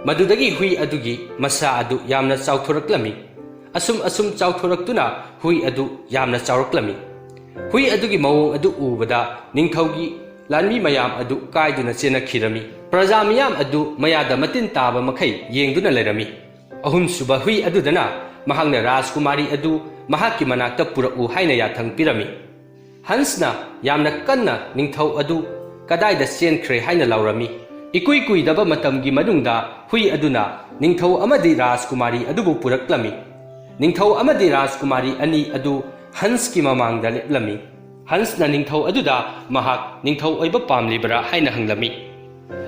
ꯃꯗꯨꯗꯒꯤ ꯍꯨꯏ ꯑꯗꯨꯒꯤ ꯃꯁꯥ ꯑꯗꯨ ꯌꯥꯝꯅ ꯆꯥꯎꯊꯣꯔꯛꯂꯝꯃꯤ꯫ ꯑꯁꯨꯝ ꯑꯁꯨꯝ ꯆꯥꯎꯊꯣꯔꯛꯇꯨꯅ ꯍꯨꯏ ꯑꯗꯨ ꯌꯥꯝꯅ ꯆꯥꯎꯔꯛꯂꯝꯃꯤ꯫ ꯍꯨꯏ ꯑꯗꯨꯒꯤ ꯃꯑꯣꯡ ꯑꯗꯨ ꯎꯕꯗ ꯅꯤꯡꯊꯧꯒꯤ ꯂꯥꯟꯃꯤ ꯃꯌꯥꯝ ꯑꯗꯨ ꯀꯥꯏꯗꯨꯅ ꯆꯦꯟꯅꯈꯤꯔꯝꯃꯤ꯫ ꯄ꯭ꯔꯖꯥ ꯃꯤꯌꯥꯝ ꯑꯗꯨ ꯃꯌꯥꯗ ꯃꯇꯤꯟ ꯇꯥꯕ ꯃꯈꯩ ꯌꯦꯡꯗꯨꯅ ꯂꯩꯔꯝꯃꯤ꯫ ꯑꯍꯨꯝꯁꯨꯕ ꯍꯨꯏ ꯑꯗꯨꯗꯅ ꯃꯍꯥꯛꯅ ꯔꯥꯖꯀꯨꯃꯥꯔꯤ ꯑꯗꯨ ꯃꯍꯥꯛꯀꯤ ꯃꯅꯥꯛꯇ ꯄꯨꯔꯛꯎ ꯍꯥꯏꯅ ꯌꯥꯊꯪ ꯄꯤꯔꯝꯃꯤ꯫ ꯍꯟꯁꯅ ꯌꯥꯝꯅ ꯀꯟꯅ ꯅꯤꯡꯊꯧ ꯑꯗꯨ ꯀꯗꯥꯏꯗ ꯆꯦꯟꯈ꯭ꯔꯦ ꯍꯥꯏꯅ ꯂꯥꯎꯔꯝꯃꯤ꯫ ꯏꯀꯨꯏ ꯀꯨꯏꯗꯕ ꯃꯇꯝꯒꯤ ꯃꯅꯨꯡꯗ ꯍꯨꯏ ꯑꯗꯨꯅ ꯅꯤꯡꯊꯧ ꯑꯃꯗꯤ ꯔꯥꯖꯀꯨꯃꯥꯔꯤ ꯑꯗꯨꯕꯨ ꯄꯨꯔꯛꯂꯝꯃꯤ꯫ ꯅꯤꯡꯊꯧ ꯑꯃꯗꯤ ꯔꯥꯖꯀꯨꯃꯥꯔꯤ ꯑꯅꯤ ꯑꯗꯨ ꯍꯟꯁꯀꯤ ꯃꯃꯥꯡꯗ ꯂꯦꯞꯂꯝꯃꯤ꯫ ꯍꯟꯁꯅ ꯅꯤꯡꯊꯧ ꯑꯗꯨꯗ ꯃꯍꯥꯛ ꯅꯤꯡꯊꯧ ꯑꯣꯏꯕ ꯄꯥꯝꯂꯤꯕꯔꯥ ꯍꯥꯏꯅ ꯍꯪꯂꯝꯃꯤ꯫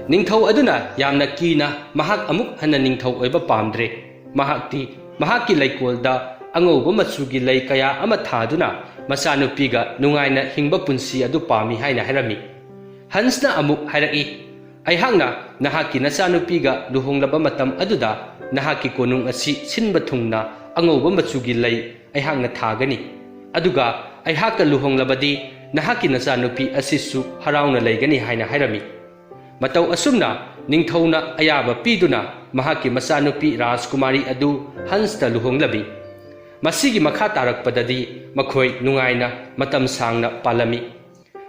ꯅꯤꯡꯊꯧ ꯑꯗꯨꯅ ꯌꯥꯝꯅ ꯀꯤꯅ ꯃꯍꯥꯛ ꯑꯃꯨꯛ ꯍꯟꯅ ꯅꯤꯡꯊꯧ ꯑꯣꯏꯕ ꯄꯥꯝꯗ꯭ꯔꯦ꯫ ꯃꯍꯥꯛꯇꯤ ꯃꯍꯥꯛꯀꯤ ꯂꯩꯀꯣꯜꯗ ꯑꯉꯧꯕ ꯃꯆꯨꯒꯤ ꯂꯩ ꯀꯌꯥ ꯑꯃ ꯊꯥꯗꯨꯅ ꯃꯆꯥꯅꯨꯄꯤꯒ ꯅꯨꯡꯉꯥꯏꯅ ꯍꯤꯡꯕ ꯄꯨꯟꯁꯤ ꯑꯗꯨ ꯄꯥꯝꯃꯤ ꯍꯥꯏꯅ ꯍꯥꯏꯔꯝꯃꯤ꯫ ꯍꯟꯁꯅ ꯑꯃꯨꯛ ꯍꯥꯏꯔꯛꯏ, "ꯑꯩꯍꯥꯛꯅ ꯅꯍꯥꯛꯀꯤ ꯅꯆꯥꯅꯨꯄꯤꯒ ꯂꯨꯍꯣꯡꯂꯕ ꯃꯇꯝ ꯑꯗꯨꯗ ꯅꯍꯥꯛꯀꯤ ꯀꯣꯅꯨꯡ ꯑꯁꯤ ꯁꯤꯟꯕ ꯊꯨꯡꯅ ꯑꯉꯧꯕ ꯃꯆꯨꯒꯤ ꯂꯩ ꯑꯩꯍꯥꯛꯅ ꯊꯥꯒꯅꯤ꯫ ꯑꯗꯨꯒ ꯑꯩꯍꯥꯛꯀ ꯂꯨꯍꯣꯡꯂꯕꯗꯤ ꯅꯍꯥꯛꯀꯤ ꯅꯆꯥꯅꯨꯄꯤ ꯑꯁꯤꯁꯨ ꯍꯔꯥꯎꯅ ꯂꯩꯒꯅꯤ" ꯍꯥꯏꯅ ꯍꯥꯏꯔꯝꯃꯤ꯫ ꯃꯇꯧ ꯑꯁꯨꯝꯅ ꯅꯤꯡꯊꯧꯅ ꯑꯌꯥꯕ ꯄꯤꯗꯨꯅ ꯃꯍꯥꯛꯀꯤ ꯃꯆꯥꯅꯨꯄꯤ ꯔꯥꯖꯀꯨꯃꯥꯔꯤ ꯑꯗꯨ ꯍꯟꯁꯇ ꯂꯨꯍꯣꯡꯂꯝꯃꯤ꯫ ꯃꯁꯤꯒꯤ ꯃꯈꯥ ꯇꯥꯔꯛꯄꯗꯗꯤ ꯃꯈꯣꯏ ꯅꯨꯡꯉꯥꯏꯅ ꯃꯇꯝ ꯁꯥꯡꯅ ꯄꯥꯜꯂꯝꯃꯤ꯫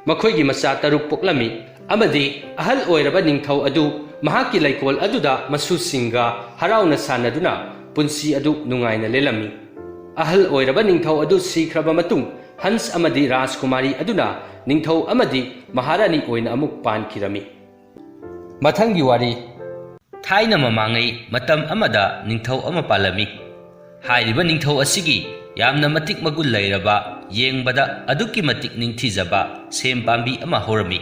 ꯃꯈꯣꯏꯒꯤ ꯃꯆꯥ ꯇꯔꯨꯛ ꯄꯣꯛꯂꯝꯃꯤ ꯑꯃꯗꯤ ꯑꯍꯜ ꯑꯣꯏꯔꯕ ꯅꯤꯡꯊꯧ ꯑꯗꯨ ꯃꯍꯥꯛꯀꯤ ꯂꯩꯀꯣꯜ ꯑꯗꯨꯗ ꯃꯁꯨꯁꯤꯡꯒ ꯍꯔꯥꯎꯅ ꯁꯥꯟꯅꯗꯨꯅ ꯄꯨꯟꯁꯤ ꯑꯗꯨ ꯅꯨꯡꯉꯥꯏꯅ ꯂꯦꯜꯂꯝꯃꯤ꯫ ꯑꯍꯜ ꯑꯣꯏꯔꯕ ꯅꯤꯡꯊꯧ ꯑꯗꯨ ꯁꯤꯈ꯭ꯔꯕ ꯃꯇꯨꯡ ꯍꯟꯁ ꯑꯃꯗꯤ ꯔꯥꯖꯀꯨꯃꯥꯔꯤ ꯑꯗꯨꯅ ꯅꯤꯡꯊꯧ ꯑꯃꯗꯤ ꯃꯍꯥꯔꯥꯅꯤ ꯑꯣꯏꯅ ꯑꯃꯨꯛ ꯄꯥꯟꯈꯤꯔꯝꯃꯤ꯫ ꯃꯊꯪꯒꯤ ꯋꯥꯔꯤ꯫ ꯊꯥꯏꯅ ꯃꯃꯥꯡꯉꯩ ꯃꯇꯝ ꯑꯃꯗ ꯅꯤꯡꯊꯧ ꯑꯃ ꯄꯥꯜꯂꯝꯃꯤ꯫ ꯍꯥꯏꯔꯤꯕ ꯅꯤꯡꯊꯧ ꯑꯁꯤꯒꯤ ꯌꯥꯝꯅ ꯃꯇꯤꯛ ꯃꯒꯨꯟ ꯂꯩꯔꯕ, ꯌꯦꯡꯕꯗ ꯑꯗꯨꯛꯀꯤ ꯃꯇꯤꯛ ꯅꯤꯡꯊꯤꯖꯕ ꯁꯦꯝ ꯄꯥꯝꯕꯤ ꯑꯃ ꯍꯧꯔꯝꯃꯤ꯫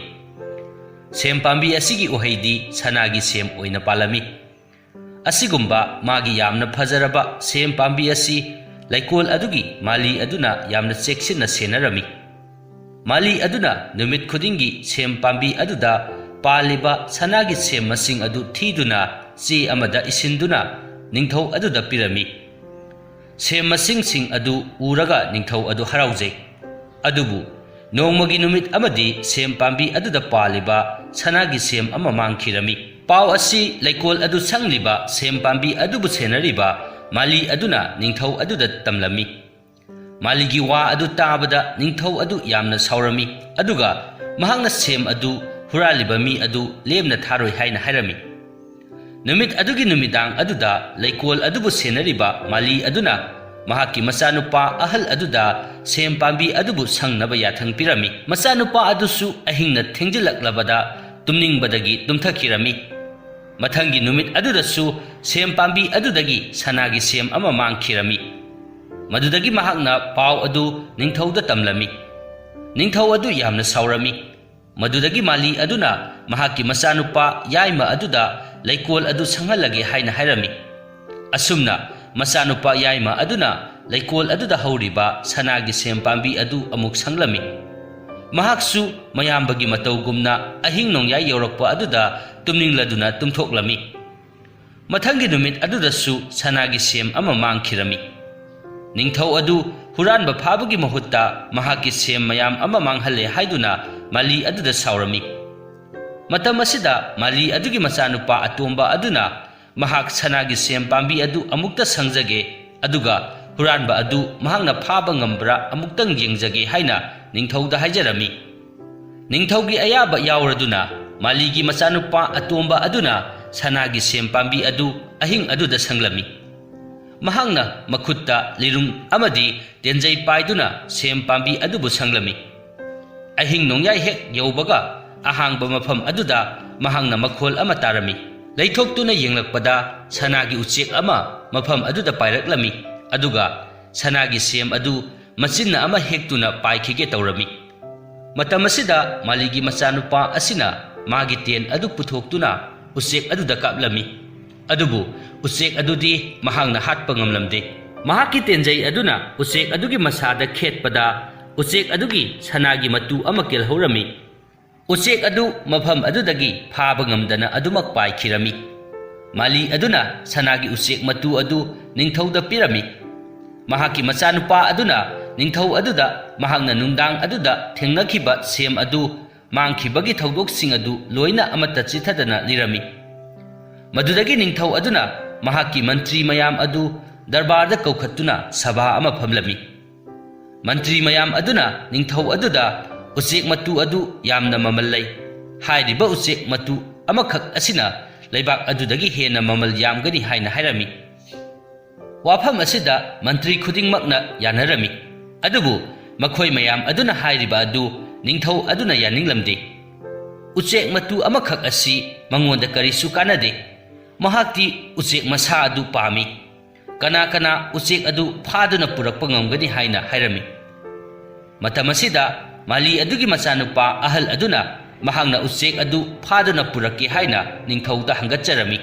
ꯁꯦꯝ ꯄꯥꯝꯕꯤ ꯑꯁꯤꯒꯤ ꯎꯍꯩꯗꯤ ꯁꯅꯥꯒꯤ ꯁꯦꯝ ꯑꯣꯏꯅ ꯄꯥꯜꯂꯝꯃꯤ꯫ ꯑꯁꯤꯒꯨꯝꯕ ꯃꯥꯒꯤ ꯌꯥꯝꯅ ꯐꯖꯔꯕ ꯁꯦꯝ ꯄꯥꯝꯕꯤ ꯑꯁꯤ ꯂꯩꯀꯣꯜ ꯑꯗꯨꯒꯤ ꯃꯥꯂꯤ ꯑꯗꯨꯅ ꯌꯥꯝꯅ ꯆꯦꯛꯁꯤꯟꯅ ꯁꯦꯟꯅꯔꯝꯃꯤ꯫ ꯃꯥꯂꯤ ꯑꯗꯨꯅ ꯅꯨꯃꯤꯠ ꯈꯨꯗꯤꯡꯒꯤ ꯁꯦꯝ ꯄꯥꯝꯕꯤ ꯑꯗꯨꯗ ꯄꯥꯜꯂꯤꯕ ꯁꯅꯥꯒꯤ ꯁꯦꯝ ꯃꯁꯤꯡ ꯑꯗꯨ ꯊꯤꯗꯨꯅ ꯆꯦ ꯑꯃꯗ ꯏꯁꯤꯟꯗꯨꯅ ꯅꯤꯡꯊꯧ ꯑꯗꯨꯗ ꯄꯤꯔꯝꯃꯤ꯫ ꯁꯦꯝ ꯃꯁꯤꯡꯁꯤꯡ ꯑꯗꯨ ꯎꯔꯒ ꯅꯤꯡꯊꯧ ꯑꯗꯨ ꯍꯔꯥꯎꯖꯩ꯫ ꯑꯗꯨꯕꯨ ꯅꯣꯡꯃꯒꯤ ꯅꯨꯃꯤꯠ ꯑꯃꯗꯤ ꯁꯦꯝ ꯄꯥꯝꯕꯤ ꯑꯗꯨꯗ ꯄꯥꯜꯂꯤꯕ ꯁꯅꯥꯒꯤ ꯁꯦꯝ ꯑꯃ ꯃꯥꯡꯈꯤꯔꯝꯃꯤ꯫ ꯄꯥꯎ ꯑꯁꯤ ꯂꯩꯀꯣꯜ ꯑꯗꯨ ꯁꯪꯂꯤꯕ ꯁꯦꯝ ꯄꯥꯝꯕꯤ ꯑꯗꯨꯕꯨ ꯁꯦꯟꯅꯔꯤꯕ ꯃꯥꯂꯤ ꯑꯗꯨꯅ ꯅꯤꯡꯊꯧ ꯑꯗꯨꯗ ꯇꯝꯂꯝꯃꯤ꯫ ꯃꯥꯂꯤꯒꯤ ꯋꯥ ꯑꯗꯨ ꯇꯥꯕꯗ ꯅꯤꯡꯊꯧ ꯑꯗꯨ ꯌꯥꯝꯅ ꯁꯥꯎꯔꯝꯃꯤ, ꯑꯗꯨꯒ ꯃꯍꯥꯛꯅ ꯁꯦꯝ ꯑꯗꯨ ꯍꯨꯔꯥꯜꯂꯤꯕ ꯃꯤ ꯑꯗꯨ ꯂꯦꯝꯅ ꯊꯥꯔꯣꯏ ꯍꯥꯏꯅ ꯍꯥꯏꯔꯝꯃꯤ꯫ ꯅꯨꯃꯤꯠ ꯑꯗꯨꯒꯤ ꯅꯨꯃꯤꯗꯥꯡ ꯑꯗꯨꯗ ꯂꯩꯀꯣꯜ ꯑꯗꯨꯕꯨ ꯁꯦꯟꯅꯔꯤꯕ ꯃꯥꯂꯤ ꯑꯗꯨꯅ ꯃꯍꯥꯛꯀꯤ ꯃꯆꯥꯅꯨꯄꯥ ꯑꯍꯜ ꯑꯗꯨꯗ ꯁꯦꯝ ꯄꯥꯝꯕꯤ ꯑꯗꯨꯕꯨ ꯁꯪꯅꯕ ꯌꯥꯊꯪ ꯄꯤꯔꯝꯃꯤ꯫ ꯃꯆꯥꯅꯨꯄꯥ ꯑꯗꯨꯁꯨ ꯑꯍꯤꯡꯅ ꯊꯦꯡꯖꯤꯜꯂꯛꯂꯕꯗ ꯇꯨꯝꯅꯤꯡꯕꯗꯒꯤ ꯇꯨꯝꯊꯈꯤꯔꯝꯃꯤ꯫ ꯃꯊꯪꯒꯤ ꯅꯨꯃꯤꯠ ꯑꯗꯨꯗꯁꯨ ꯁꯦꯝ ꯄꯥꯝꯕꯤ ꯑꯗꯨꯗꯒꯤ ꯁꯅꯥꯒꯤ ꯁꯦꯝ ꯑꯃ ꯃꯥꯡꯈꯤꯔꯝꯃꯤ꯫ ꯃꯗꯨꯗꯒꯤ ꯃꯍꯥꯛꯅ ꯄꯥꯎ ꯑꯗꯨ ꯅꯤꯡꯊꯧꯗ ꯇꯝꯂꯝꯃꯤ꯫ ꯅꯤꯡꯊꯧ ꯑꯗꯨ ꯌꯥꯝꯅ ꯁꯥꯎꯔꯝꯃꯤ꯫ ꯃꯗꯨꯗꯒꯤ ꯃꯥꯂꯤ ꯑꯗꯨꯅ ꯃꯍꯥꯛꯀꯤ ꯃꯆꯥꯅꯨꯄꯥ ꯌꯥꯏꯃ ꯑꯗꯨꯗ ꯂꯩꯀꯣꯜ ꯑꯗꯨ ꯁꯪꯍꯜꯂꯒꯦ ꯍꯥꯏꯅ ꯍꯥꯏꯔꯝꯃꯤ꯫ ꯑꯁꯨꯝꯅ ꯃꯆꯥꯅꯨꯄꯥ ꯌꯥꯏꯃ ꯑꯗꯨꯅ ꯂꯩꯀꯣꯜ ꯑꯗꯨꯗ ꯍꯧꯔꯤꯕ ꯁꯅꯥꯒꯤ ꯁꯦꯝ ꯄꯥꯝꯕꯤ ꯑꯗꯨ ꯑꯃꯨꯛ ꯁꯪꯂꯝꯃꯤ꯫ ꯃꯍꯥꯛꯁꯨ ꯃꯌꯥꯝꯕꯒꯤ ꯃꯇꯧꯒꯨꯝꯅ ꯑꯍꯤꯡ ꯅꯣꯡꯌꯥꯏ ꯌꯧꯔꯛꯄ ꯑꯗꯨꯗ ꯇꯨꯝꯅꯤꯡꯂꯗꯨꯅ ꯇꯨꯝꯊꯣꯛꯂꯝꯃꯤ꯫ ꯃꯊꯪꯒꯤ ꯅꯨꯃꯤꯠ ꯑꯗꯨꯗꯁꯨ ꯁꯅꯥꯒꯤ ꯁꯦꯝ ꯑꯃ ꯃꯥꯡꯈꯤꯔꯝꯃꯤ꯫ ꯅꯤꯡꯊꯧ ꯑꯗꯨ ꯍꯨꯔꯥꯟꯕ ꯐꯥꯕꯒꯤ ꯃꯍꯨꯠꯇ ꯃꯍꯥꯛꯀꯤ ꯁꯦꯝ ꯃꯌꯥꯝ ꯑꯃ ꯃꯥꯡꯍꯜꯂꯦ ꯍꯥꯏꯗꯨꯅ ꯃꯥꯂꯤ ꯑꯗꯨꯗ ꯁꯥꯎꯔꯝꯃꯤ꯫ ꯃꯇꯝ ꯑꯁꯤꯗ ꯃꯥꯂꯤ ꯑꯗꯨꯒꯤ ꯃꯆꯥꯅꯨꯄꯥ ꯑꯇꯣꯝꯕ ꯑꯗꯨꯅ ꯃꯍꯥꯛ ꯁꯅꯥꯒꯤ ꯁꯦꯝ ꯄꯥꯝꯕꯤ ꯑꯗꯨ ꯑꯃꯨꯛꯇ ꯁꯪꯖꯒꯦ, ꯑꯗꯨꯒ ꯍꯨꯔꯥꯟꯕ ꯑꯗꯨ ꯃꯍꯥꯛꯅ ꯐꯥꯕ ꯉꯝꯕ꯭ꯔꯥ ꯑꯃꯨꯛꯇꯪ ꯌꯦꯡꯖꯒꯦ ꯍꯥꯏꯅ ꯅꯤꯡꯊꯧꯗ ꯍꯥꯏꯖꯔꯝꯃꯤ꯫ ꯅꯤꯡꯊꯧꯒꯤ ꯑꯌꯥꯕ ꯌꯥꯎꯔꯗꯨꯅ ꯃꯥꯂꯤꯒꯤ ꯃꯆꯥꯅꯨꯄꯥ ꯑꯇꯣꯝꯕ ꯑꯗꯨꯅ ꯁꯅꯥꯒꯤ ꯁꯦꯝ ꯄꯥꯝꯕꯤ ꯑꯗꯨ ꯑꯍꯤꯡ ꯑꯗꯨꯗ ꯁꯪꯂꯝꯃꯤ꯫ ꯃꯍꯥꯛꯅ ꯃꯈꯨꯠꯇ ꯂꯤꯔꯨꯡ ꯑꯃꯗꯤ ꯇꯦꯟꯖꯩ ꯄꯥꯏꯗꯨꯅ ꯁꯦꯝ ꯄꯥꯝꯕꯤ ꯑꯗꯨꯕꯨ ꯁꯪꯂꯝꯃꯤ꯫ ꯑꯍꯤꯡ ꯅꯣꯡꯌꯥꯏ ꯍꯦꯛ ꯌꯧꯕꯒ ꯑꯍꯥꯡꯕ ꯃꯐꯝ ꯑꯗꯨꯗ ꯃꯍꯥꯛꯅ ꯃꯈꯣꯜ ꯑꯃ ꯇꯥꯔꯝꯃꯤ꯫ ꯂꯩꯊꯣꯛꯇꯨꯅ ꯌꯦꯡꯂꯛꯄꯗ ꯁꯅꯥꯒꯤ ꯎꯆꯦꯛ ꯑꯃ ꯃꯐꯝ ꯑꯗꯨꯗ ꯄꯥꯏꯔꯛꯂꯝꯃꯤ, ꯑꯗꯨꯒ ꯁꯅꯥꯒꯤ ꯁꯦꯝ ꯑꯗꯨ ꯃꯆꯤꯟꯅ ꯑꯃ ꯍꯦꯛꯇꯨꯅ ꯄꯥꯏꯈꯤꯒꯦ ꯇꯧꯔꯝꯃꯤ꯫ ꯃꯇꯝ ꯑꯁꯤꯗ ꯃꯥꯂꯤꯒꯤ ꯃꯆꯥꯅꯨꯄꯥ ꯑꯁꯤꯅ ꯃꯥꯒꯤ ꯇꯦꯟ ꯑꯗꯨ ꯄꯨꯊꯣꯛꯇꯨꯅ ꯎꯆꯦꯛ ꯑꯗꯨꯗ ꯀꯥꯞꯂꯝꯃꯤ꯫ ꯑꯗꯨꯕꯨ ꯎꯆꯦꯛ ꯑꯗꯨꯗꯤ ꯃꯍꯥꯛꯅ ꯍꯥꯠꯄ ꯉꯝꯂꯝꯗꯦ꯫ ꯃꯍꯥꯛꯀꯤ ꯇꯦꯟꯖꯩ ꯑꯗꯨꯅ ꯎꯆꯦꯛ ꯑꯗꯨꯒꯤ ꯃꯁꯥꯗ ꯈꯦꯠꯄꯗ ꯎꯆꯦꯛ ꯑꯗꯨꯒꯤ ꯁꯅꯥꯒꯤ ꯃꯇꯨ ꯑꯃ ꯀꯦꯜꯍꯧꯔꯝꯃꯤ꯫ ꯎꯆꯦꯛ ꯑꯗꯨ ꯃꯐꯝ ꯑꯗꯨꯗꯒꯤ ꯐꯥꯕ ꯉꯝꯗꯅ ꯑꯗꯨꯃꯛ ꯄꯥꯏꯈꯤꯔꯝꯃꯤ꯫ ꯃꯥꯂꯤ ꯑꯗꯨꯅ ꯁꯅꯥꯒꯤ ꯎꯆꯦꯛ ꯃꯇꯨ ꯑꯗꯨ ꯅꯤꯡꯊꯧꯗ ꯄꯤꯔꯝꯃꯤ꯫ ꯃꯍꯥꯛꯀꯤ ꯃꯆꯥꯅꯨꯄꯥ ꯑꯗꯨꯅ ꯅꯤꯡꯊꯧ ꯑꯗꯨꯗ ꯃꯍꯥꯛꯅ ꯅꯨꯡꯗꯥꯡ ꯑꯗꯨꯗ ꯊꯦꯡꯅꯈꯤꯕ ꯁꯦꯝ ꯑꯗꯨ, ꯃꯥꯡꯈꯤꯕꯒꯤ ꯊꯧꯗꯣꯛꯁꯤꯡ ꯑꯗꯨ ꯂꯣꯏꯅ ꯑꯃꯠꯇ ꯆꯤꯊꯗꯅ ꯂꯤꯔꯝꯃꯤ꯫ ꯃꯗꯨꯗꯒꯤ ꯅꯤꯡꯊꯧ ꯑꯗꯨꯅ ꯃꯍꯥꯛꯀꯤ ꯃꯟꯇ꯭ꯔꯤ ꯃꯌꯥꯝ ꯑꯗꯨ ꯗꯔꯕꯥꯔꯗ ꯀꯧꯈꯠꯇꯨꯅ ꯁꯚꯥ ꯑꯃ ꯐꯝꯂꯝꯃꯤ꯫ ꯃꯟꯇ꯭ꯔꯤ ꯃꯌꯥꯝ ꯑꯗꯨꯅ ꯅꯤꯡꯊꯧ ꯑꯗꯨꯗ, "ꯎꯆꯦꯛ ꯃꯇꯨ ꯑꯗꯨ ꯌꯥꯝꯅ ꯃꯃꯜ ꯂꯩ꯫ ꯍꯥꯏꯔꯤꯕ ꯎꯆꯦꯛ ꯃꯇꯨ ꯑꯃꯈꯛ ꯑꯁꯤꯅ ꯂꯩꯕꯥꯛ ꯑꯗꯨꯗꯒꯤ ꯍꯦꯟꯅ ꯃꯃꯜ ꯌꯥꯝꯒꯅꯤ" ꯍꯥꯏꯅ ꯍꯥꯏꯔꯝꯃꯤ꯫ ꯋꯥꯐꯝ ꯑꯁꯤꯗ ꯃꯟꯇ꯭ꯔꯤ ꯈꯨꯗꯤꯡꯃꯛꯅ ꯌꯥꯅꯔꯝꯃꯤ, ꯑꯗꯨꯕꯨ ꯃꯈꯣꯏ ꯃꯌꯥꯝ ꯑꯗꯨꯅ ꯍꯥꯏꯔꯤꯕ ꯑꯗꯨ ꯅꯤꯡꯊꯧ ꯑꯗꯨꯅ ꯌꯥꯅꯤꯡꯂꯝꯗꯦ꯫ "ꯎꯆꯦꯛ ꯃꯇꯨ ꯑꯃꯈꯛ ꯑꯁꯤ ꯃꯉꯣꯟꯗ ꯀꯔꯤꯁꯨ ꯀꯥꯟꯅꯗꯦ꯫ ꯃꯍꯥꯛꯇꯤ ꯎꯆꯦꯛ ꯃꯁꯥ ꯑꯗꯨ ꯄꯥꯝꯃꯤ꯫ ꯀꯅꯥ ꯀꯅꯥ ꯎꯆꯦꯛ ꯑꯗꯨ ꯐꯥꯗꯨꯅ ꯄꯨꯔꯛꯄ ꯉꯝꯒꯅꯤ?" ꯍꯥꯏꯅ ꯍꯥꯏꯔꯝꯃꯤ꯫ ꯃꯇꯝ ꯑꯁꯤꯗ ꯃꯥꯂꯤ ꯑꯗꯨꯒꯤ ꯃꯆꯥꯅꯨꯄꯥ ꯑꯍꯜ ꯑꯗꯨꯅ ꯃꯍꯥꯛꯅ ꯎꯆꯦꯛ ꯑꯗꯨ ꯐꯥꯗꯨꯅ ꯄꯨꯔꯛꯀꯦ ꯍꯥꯏꯅ ꯅꯤꯡꯊꯧꯗ ꯍꯪꯒꯠꯆꯔꯝꯃꯤ꯫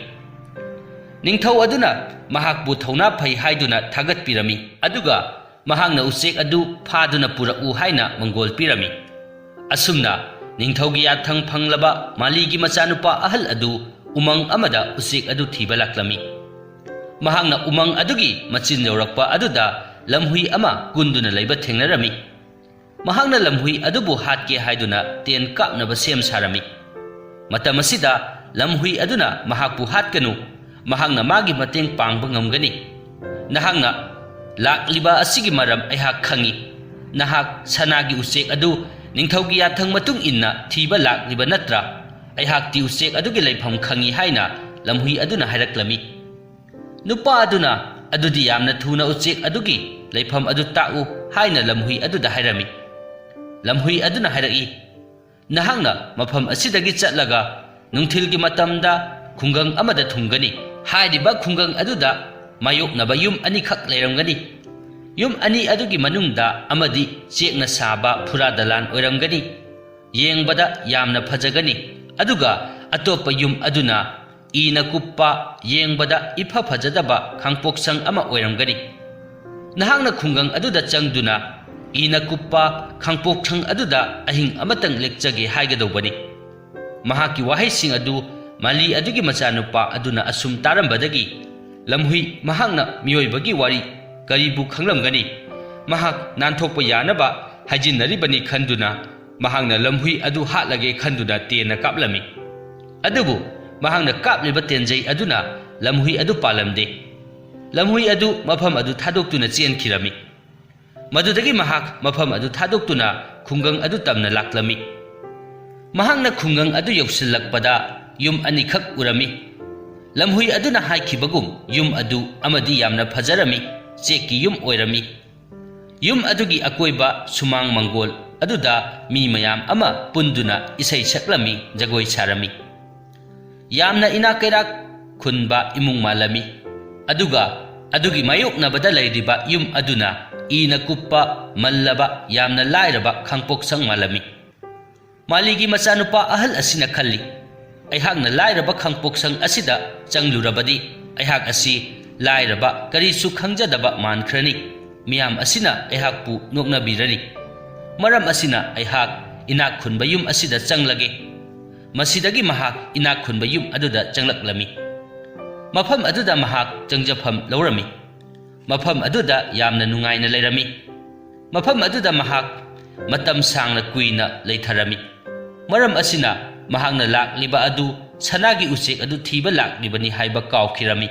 ꯅꯤꯡꯊꯧ ꯑꯗꯨꯅ ꯃꯍꯥꯛꯄꯨ ꯊꯧꯅꯥ ꯐꯩ ꯍꯥꯏꯗꯨꯅ ꯊꯥꯒꯠꯄꯤꯔꯝꯃꯤ, ꯑꯗꯨꯒ ꯃꯍꯥꯛꯅ ꯎꯆꯦꯛ ꯑꯗꯨ ꯐꯥꯗꯨꯅ ꯄꯨꯔꯛꯎ ꯍꯥꯏꯅ ꯃꯪꯒꯣꯜ ꯄꯤꯔꯝꯃꯤ꯫ ꯑꯁꯨꯝꯅ ꯅꯤꯡꯊꯧꯒꯤ ꯌꯥꯊꯪ ꯐꯪꯂꯕ ꯃꯥꯂꯤꯒꯤ ꯃꯆꯥꯅꯨꯄꯥ ꯑꯍꯜ ꯑꯗꯨ ꯎꯃꯪ ꯑꯃꯗ ꯎꯆꯦꯛ ꯑꯗꯨ ꯊꯤꯕ ꯂꯥꯛꯂꯝꯃꯤ꯫ ꯃꯍꯥꯛꯅ ꯎꯃꯪ ꯑꯗꯨꯒꯤ ꯃꯆꯤꯟ ꯌꯧꯔꯛꯄ ꯑꯗꯨꯗ ꯂꯝꯍꯨꯏ ꯑꯃ ꯀꯨꯟꯗꯨꯅ ꯂꯩꯕ ꯊꯦꯡꯅꯔꯝꯃꯤ꯫ ꯃꯍꯥꯛꯅ ꯂꯝꯍꯨꯏ ꯑꯗꯨꯕꯨ ꯍꯥꯠꯀꯦ ꯍꯥꯏꯗꯨꯅ ꯇꯦꯟ ꯀꯥꯞꯅꯕ ꯁꯦꯝ ꯁꯥꯔꯝꯃꯤ꯫ ꯃꯇꯝ ꯑꯁꯤꯗ ꯂꯝꯍꯨꯏ ꯑꯗꯨꯅ ꯃꯍꯥꯛꯄꯨ ꯍꯥꯠꯀꯅꯨ, ꯃꯍꯥꯛꯅ ꯃꯥꯒꯤ ꯃꯇꯦꯡ ꯄꯥꯡꯕ ꯉꯝꯒꯅꯤ꯫ ꯅꯍꯥꯛꯅ ꯂꯥꯛꯂꯤꯕ ꯑꯁꯤꯒꯤ ꯃꯔꯝ ꯑꯩꯍꯥꯛ ꯈꯪꯏ꯫ ꯅꯍꯥꯛ ꯁꯅꯥꯒꯤ ꯎꯆꯦꯛ ꯑꯗꯨ ꯅꯤꯡꯊꯧꯒꯤ ꯌꯥꯊꯪ ꯃꯇꯨꯡ ꯏꯟꯅ ꯊꯤꯕ ꯂꯥꯛꯂꯤꯕ ꯅꯠꯇ꯭ꯔꯥ? ꯑꯩꯍꯥꯛꯇꯤ ꯎꯆꯦꯛ ꯑꯗꯨꯒꯤ ꯂꯩꯐꯝ ꯈꯪꯏ ꯍꯥꯏꯅ ꯂꯝꯍꯨꯏ ꯑꯗꯨꯅ ꯍꯥꯏꯔꯛꯂꯝꯃꯤ꯫ ꯅꯨꯄꯥ ꯑꯗꯨꯅ, "ꯑꯗꯨꯗꯤ ꯌꯥꯝꯅ ꯊꯨꯅ ꯎꯆꯦꯛ ꯑꯗꯨꯒꯤ ꯂꯩꯐꯝ ꯑꯗꯨ ꯇꯥꯛꯎ" ꯍꯥꯏꯅ ꯂꯝꯍꯨꯏ ꯑꯗꯨꯗ ꯍꯥꯏꯔꯝꯃꯤ꯫ ꯂꯝꯍꯨꯏ ꯑꯗꯨꯅ ꯍꯥꯏꯔꯛꯏ, "ꯅꯍꯥꯛꯅ ꯃꯐꯝ ꯑꯁꯤꯗꯒꯤ ꯆꯠꯂꯒ ꯅꯨꯡꯊꯤꯜꯒꯤ ꯃꯇꯝꯗ ꯈꯨꯡꯒꯪ ꯑꯃꯗ ꯊꯨꯡꯒꯅꯤ꯫ ꯍꯥꯏꯔꯤꯕ ꯈꯨꯡꯒꯪ ꯑꯗꯨꯗ ꯃꯥꯌꯣꯛꯅꯕ ꯌꯨꯝ ꯑꯅꯤꯈꯛ ꯂꯩꯔꯝꯒꯅꯤ꯫ ꯌꯨꯝ ꯑꯅꯤ ꯑꯗꯨꯒꯤ ꯃꯅꯨꯡꯗ ꯑꯃꯗꯤ ꯆꯦꯛꯅ ꯁꯥꯕ ꯐꯨꯔꯥ ꯗꯂꯥꯟ ꯑꯣꯏꯔꯝꯒꯅꯤ꯫ ꯌꯦꯡꯕꯗ ꯌꯥꯝꯅ ꯐꯖꯒꯅꯤ, ꯑꯗꯨꯒ ꯑꯇꯣꯞꯄ ꯌꯨꯝ ꯑꯗꯨꯅ ꯏꯅ ꯀꯨꯞꯄ, ꯌꯦꯡꯕꯗ ꯏꯐ ꯐꯖꯗꯕ ꯈꯥꯡꯄꯣꯛꯁꯪ ꯑꯃ ꯑꯣꯏꯔꯝꯒꯅꯤ꯫ ꯅꯍꯥꯛꯅ ꯈꯨꯡꯒꯪ ꯑꯗꯨꯗ ꯆꯪꯗꯨꯅ ꯏꯅ ꯀꯨꯞꯄ ꯈꯥꯡꯄꯣꯛꯁꯪ ꯑꯗꯨꯗ ꯑꯍꯤꯡ ꯑꯃꯇꯪ ꯂꯦꯛꯆꯒꯦ" ꯍꯥꯏꯒꯗꯧꯕꯅꯤ꯫ ꯃꯍꯥꯛꯀꯤ ꯋꯥꯍꯩꯁꯤꯡ ꯑꯗꯨ ꯃꯥꯂꯤ ꯑꯗꯨꯒꯤ ꯃꯆꯥꯅꯨꯄꯥ ꯑꯗꯨꯅ ꯑꯁꯨꯝ ꯇꯥꯔꯝꯕꯗꯒꯤ, ꯂꯝꯍꯨꯏ ꯃꯍꯥꯛꯅ ꯃꯤꯑꯣꯏꯕꯒꯤ ꯋꯥꯔꯤ ꯀꯔꯤꯕꯨ ꯈꯪꯂꯝꯒꯅꯤ? ꯃꯍꯥꯛ ꯅꯥꯟꯊꯣꯛꯄ ꯌꯥꯅꯕ ꯍꯥꯏꯖꯤꯟꯅꯔꯤꯕꯅꯤ ꯈꯟꯗꯨꯅ ꯃꯍꯥꯛꯅ ꯂꯝꯍꯨꯏ ꯑꯗꯨ ꯍꯥꯠꯂꯒꯦ ꯈꯟꯗꯨꯅ ꯇꯦꯟꯅ ꯀꯥꯞꯂꯝꯃꯤ꯫ ꯑꯗꯨꯕꯨ ꯃꯍꯥꯛꯅ ꯀꯥꯞꯂꯤꯕ ꯇꯦꯟꯖꯩ ꯑꯗꯨꯅ ꯂꯝꯍꯨꯏ ꯑꯗꯨ ꯄꯥꯜꯂꯝꯗꯦ꯫ ꯂꯝꯍꯨꯏ ꯑꯗꯨ ꯃꯐꯝ ꯑꯗꯨ ꯊꯥꯗꯣꯛꯇꯨꯅ ꯆꯦꯟꯈꯤꯔꯝꯃꯤ꯫ ꯃꯗꯨꯗꯒꯤ ꯃꯍꯥꯛ ꯃꯐꯝ ꯑꯗꯨ ꯊꯥꯗꯣꯛꯇꯨꯅ ꯈꯨꯡꯒꯪ ꯑꯗꯨ ꯇꯝꯅ ꯂꯥꯛꯂꯝꯃꯤ꯫ ꯃꯍꯥꯛꯅ ꯈꯨꯡꯒꯪ ꯑꯗꯨ ꯌꯧꯁꯤꯜꯂꯛꯄꯗ ꯌꯨꯝ ꯑꯅꯤꯈꯛ ꯎꯔꯝꯃꯤ꯫ ꯂꯝꯍꯨꯏ ꯑꯗꯨꯅ ꯍꯥꯏꯈꯤꯕꯒꯨꯝ ꯌꯨꯝ ꯑꯗꯨ ꯑꯃꯗꯤ ꯌꯥꯝꯅ ꯐꯖꯔꯝꯃꯤ, ꯆꯦꯛꯀꯤ ꯌꯨꯝ ꯑꯣꯏꯔꯝꯃꯤ꯫ ꯌꯨꯝ ꯑꯗꯨꯒꯤ ꯑꯀꯣꯏꯕ ꯁꯨꯃꯥꯡ ꯃꯪꯒꯣꯜ ꯑꯗꯨꯗ ꯃꯤ ꯃꯌꯥꯝ ꯑꯃ ꯄꯨꯟꯗꯨꯅ ꯏꯁꯩ ꯁꯛꯂꯝꯃꯤ, ꯖꯒꯣꯏ ꯁꯥꯔꯝꯃꯤ꯫ ꯌꯥꯝꯅ ꯏꯅꯥꯛ ꯀꯩꯔꯥꯛ ꯈꯨꯟꯕ ꯏꯃꯨꯡ ꯃꯥꯜꯂꯝꯃꯤ꯫ ꯑꯗꯨꯒ ꯑꯗꯨꯒꯤ ꯃꯥꯌꯣꯛꯅꯕꯗ ꯂꯩꯔꯤꯕ ꯌꯨꯝ ꯑꯗꯨꯅ ꯏꯅ ꯀꯨꯞꯄ, ꯃꯜꯂꯕ, ꯌꯥꯝꯅ ꯂꯥꯏꯔꯕ ꯈꯥꯡꯄꯣꯛꯁꯪ ꯃꯥꯜꯂꯝꯃꯤ꯫ ꯃꯥꯂꯤꯒꯤ ꯃꯆꯥꯅꯨꯄꯥ ꯑꯍꯜ ꯑꯁꯤꯅ ꯈꯜꯂꯤ, "ꯑꯩꯍꯥꯛꯅ ꯂꯥꯏꯔꯕ ꯈꯥꯡꯄꯣꯛꯁꯪ ꯑꯁꯤꯗ ꯆꯪꯂꯨꯔꯕꯗꯤ ꯑꯩꯍꯥꯛ ꯑꯁꯤ ꯂꯥꯏꯔꯕ, ꯀꯔꯤꯁꯨ ꯈꯪꯖꯗꯕ ꯃꯥꯟꯈ꯭ꯔꯅꯤ꯫ ꯃꯤꯌꯥꯝ ꯑꯁꯤꯅ ꯑꯩꯍꯥꯛꯄꯨ ꯅꯣꯛꯅꯕꯤꯔꯅꯤ꯫ ꯃꯔꯝ ꯑꯁꯤꯅ ꯑꯩꯍꯥꯛ ꯏꯅꯥꯛ ꯈꯨꯟꯕ ꯌꯨꯝ ꯑꯁꯤꯗ ꯆꯪꯂꯒꯦ꯫" ꯃꯁꯤꯗꯒꯤ ꯃꯍꯥꯛ ꯏꯅꯥꯛ ꯈꯨꯟꯕ ꯌꯨꯝ ꯑꯗꯨꯗ ꯆꯪꯂꯛꯂꯝꯃꯤ꯫ ꯃꯐꯝ ꯑꯗꯨꯗ ꯃꯍꯥꯛ ꯆꯪꯖꯐꯝ ꯂꯧꯔꯝꯃꯤ꯫ ꯃꯐꯝ ꯑꯗꯨꯗ ꯌꯥꯝꯅ ꯅꯨꯡꯉꯥꯏꯅ ꯂꯩꯔꯝꯃꯤ꯫ ꯃꯐꯝ ꯑꯗꯨꯗ ꯃꯍꯥꯛ ꯃꯇꯝ ꯁꯥꯡꯅ ꯀꯨꯏꯅ ꯂꯩꯊꯔꯝꯃꯤ꯫ ꯃꯔꯝ ꯑꯁꯤꯅ ꯃꯍꯥꯛꯅ ꯂꯥꯛꯂꯤꯕ ꯑꯗꯨ ꯁꯅꯥꯒꯤ ꯎꯆꯦꯛ ꯑꯗꯨ ꯊꯤꯕ ꯂꯥꯛꯂꯤꯕꯅꯤ ꯍꯥꯏꯕ ꯀꯥꯎꯈꯤꯔꯝꯃꯤ꯫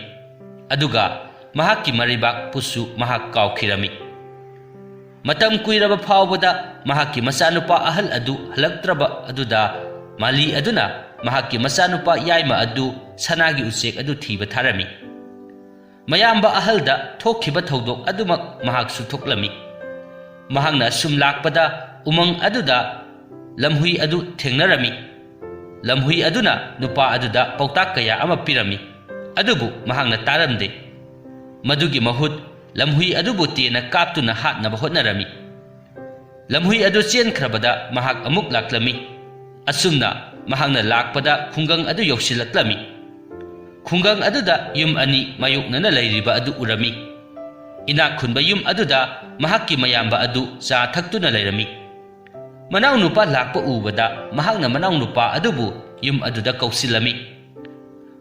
ꯑꯗꯨꯒ ꯃꯍꯥꯛꯀꯤ ꯃꯔꯩꯕꯥꯛꯄꯨꯁꯨ ꯃꯍꯥꯛ ꯀꯥꯎꯈꯤꯔꯝꯃꯤ꯫ ꯃꯇꯝ ꯀꯨꯏꯔꯕ ꯐꯥꯎꯕꯗ ꯃꯍꯥꯛꯀꯤ ꯃꯆꯥꯅꯨꯄꯥ ꯑꯍꯜ ꯑꯗꯨ ꯍꯜꯂꯛꯇ꯭ꯔꯕ ꯑꯗꯨꯗ ꯃꯥꯂꯤ ꯑꯗꯨꯅ ꯃꯍꯥꯛꯀꯤ ꯃꯆꯥꯅꯨꯄꯥ ꯌꯥꯏꯃ ꯑꯗꯨ ꯁꯅꯥꯒꯤ ꯎꯆꯦꯛ ꯑꯗꯨ ꯊꯤꯕ ꯊꯥꯔꯝꯃꯤ꯫ ꯃꯌꯥꯝꯕ ꯑꯍꯜꯗ ꯊꯣꯛꯈꯤꯕ ꯊꯧꯗꯣꯛ ꯑꯗꯨꯃꯛ ꯃꯍꯥꯛꯁꯨ ꯊꯣꯛꯂꯝꯃꯤ꯫ ꯃꯍꯥꯛꯅ ꯑꯁꯨꯝ ꯂꯥꯛꯄꯗ ꯎꯃꯪ ꯑꯗꯨꯗ ꯂꯝꯍꯨꯏ ꯑꯗꯨ ꯊꯦꯡꯅꯔꯝꯃꯤ꯫ ꯂꯝꯍꯨꯏ ꯑꯗꯨꯅ ꯅꯨꯄꯥ ꯑꯗꯨꯗ ꯄꯥꯎꯇꯥꯛ ꯀꯌꯥ ꯑꯃ ꯄꯤꯔꯝꯃꯤ, ꯑꯗꯨꯕꯨ ꯃꯍꯥꯛꯅ ꯇꯥꯔꯝꯗꯦ꯫ ꯃꯗꯨꯒꯤ ꯃꯍꯨꯠ ꯂꯝꯍꯨꯏ ꯑꯗꯨꯕꯨ ꯇꯦꯟꯅ ꯀꯥꯞꯇꯨꯅ ꯍꯥꯠꯅꯕ ꯍꯣꯠꯅꯔꯝꯃꯤ꯫ ꯂꯝꯍꯨꯏ ꯑꯗꯨ ꯆꯦꯟꯈ꯭ꯔꯕꯗ ꯃꯍꯥꯛ ꯑꯃꯨꯛ ꯂꯥꯛꯂꯝꯃꯤ꯫ ꯑꯁꯨꯝꯅ ꯃꯍꯥꯛꯅ ꯂꯥꯛꯄꯗ ꯈꯨꯡꯒꯪ ꯑꯗꯨ ꯌꯧꯁꯤꯜꯂꯛꯂꯝꯃꯤ꯫ ꯈꯨꯡꯒꯪ ꯑꯗꯨꯗ ꯌꯨꯝ ꯑꯅꯤ ꯃꯥꯌꯣꯛꯅꯅ ꯂꯩꯔꯤꯕ ꯑꯗꯨ ꯎꯔꯝꯃꯤ꯫ ꯏꯅꯥꯛ ꯈꯨꯟꯕ ꯌꯨꯝ ꯑꯗꯨꯗ ꯃꯍꯥꯛꯀꯤ ꯃꯌꯥꯝꯕ ꯑꯗꯨ ꯆꯥ ꯊꯛꯇꯨꯅ ꯂꯩꯔꯝꯃꯤ꯫ ꯃꯅꯥꯎꯅꯨꯄꯥ ꯂꯥꯛꯄ ꯎꯕꯗ ꯃꯍꯥꯛꯅ ꯃꯅꯥꯎꯅꯨꯄꯥ ꯑꯗꯨꯕꯨ ꯌꯨꯝ ꯑꯗꯨꯗ ꯀꯧꯁꯤꯜꯂꯝꯃꯤ꯫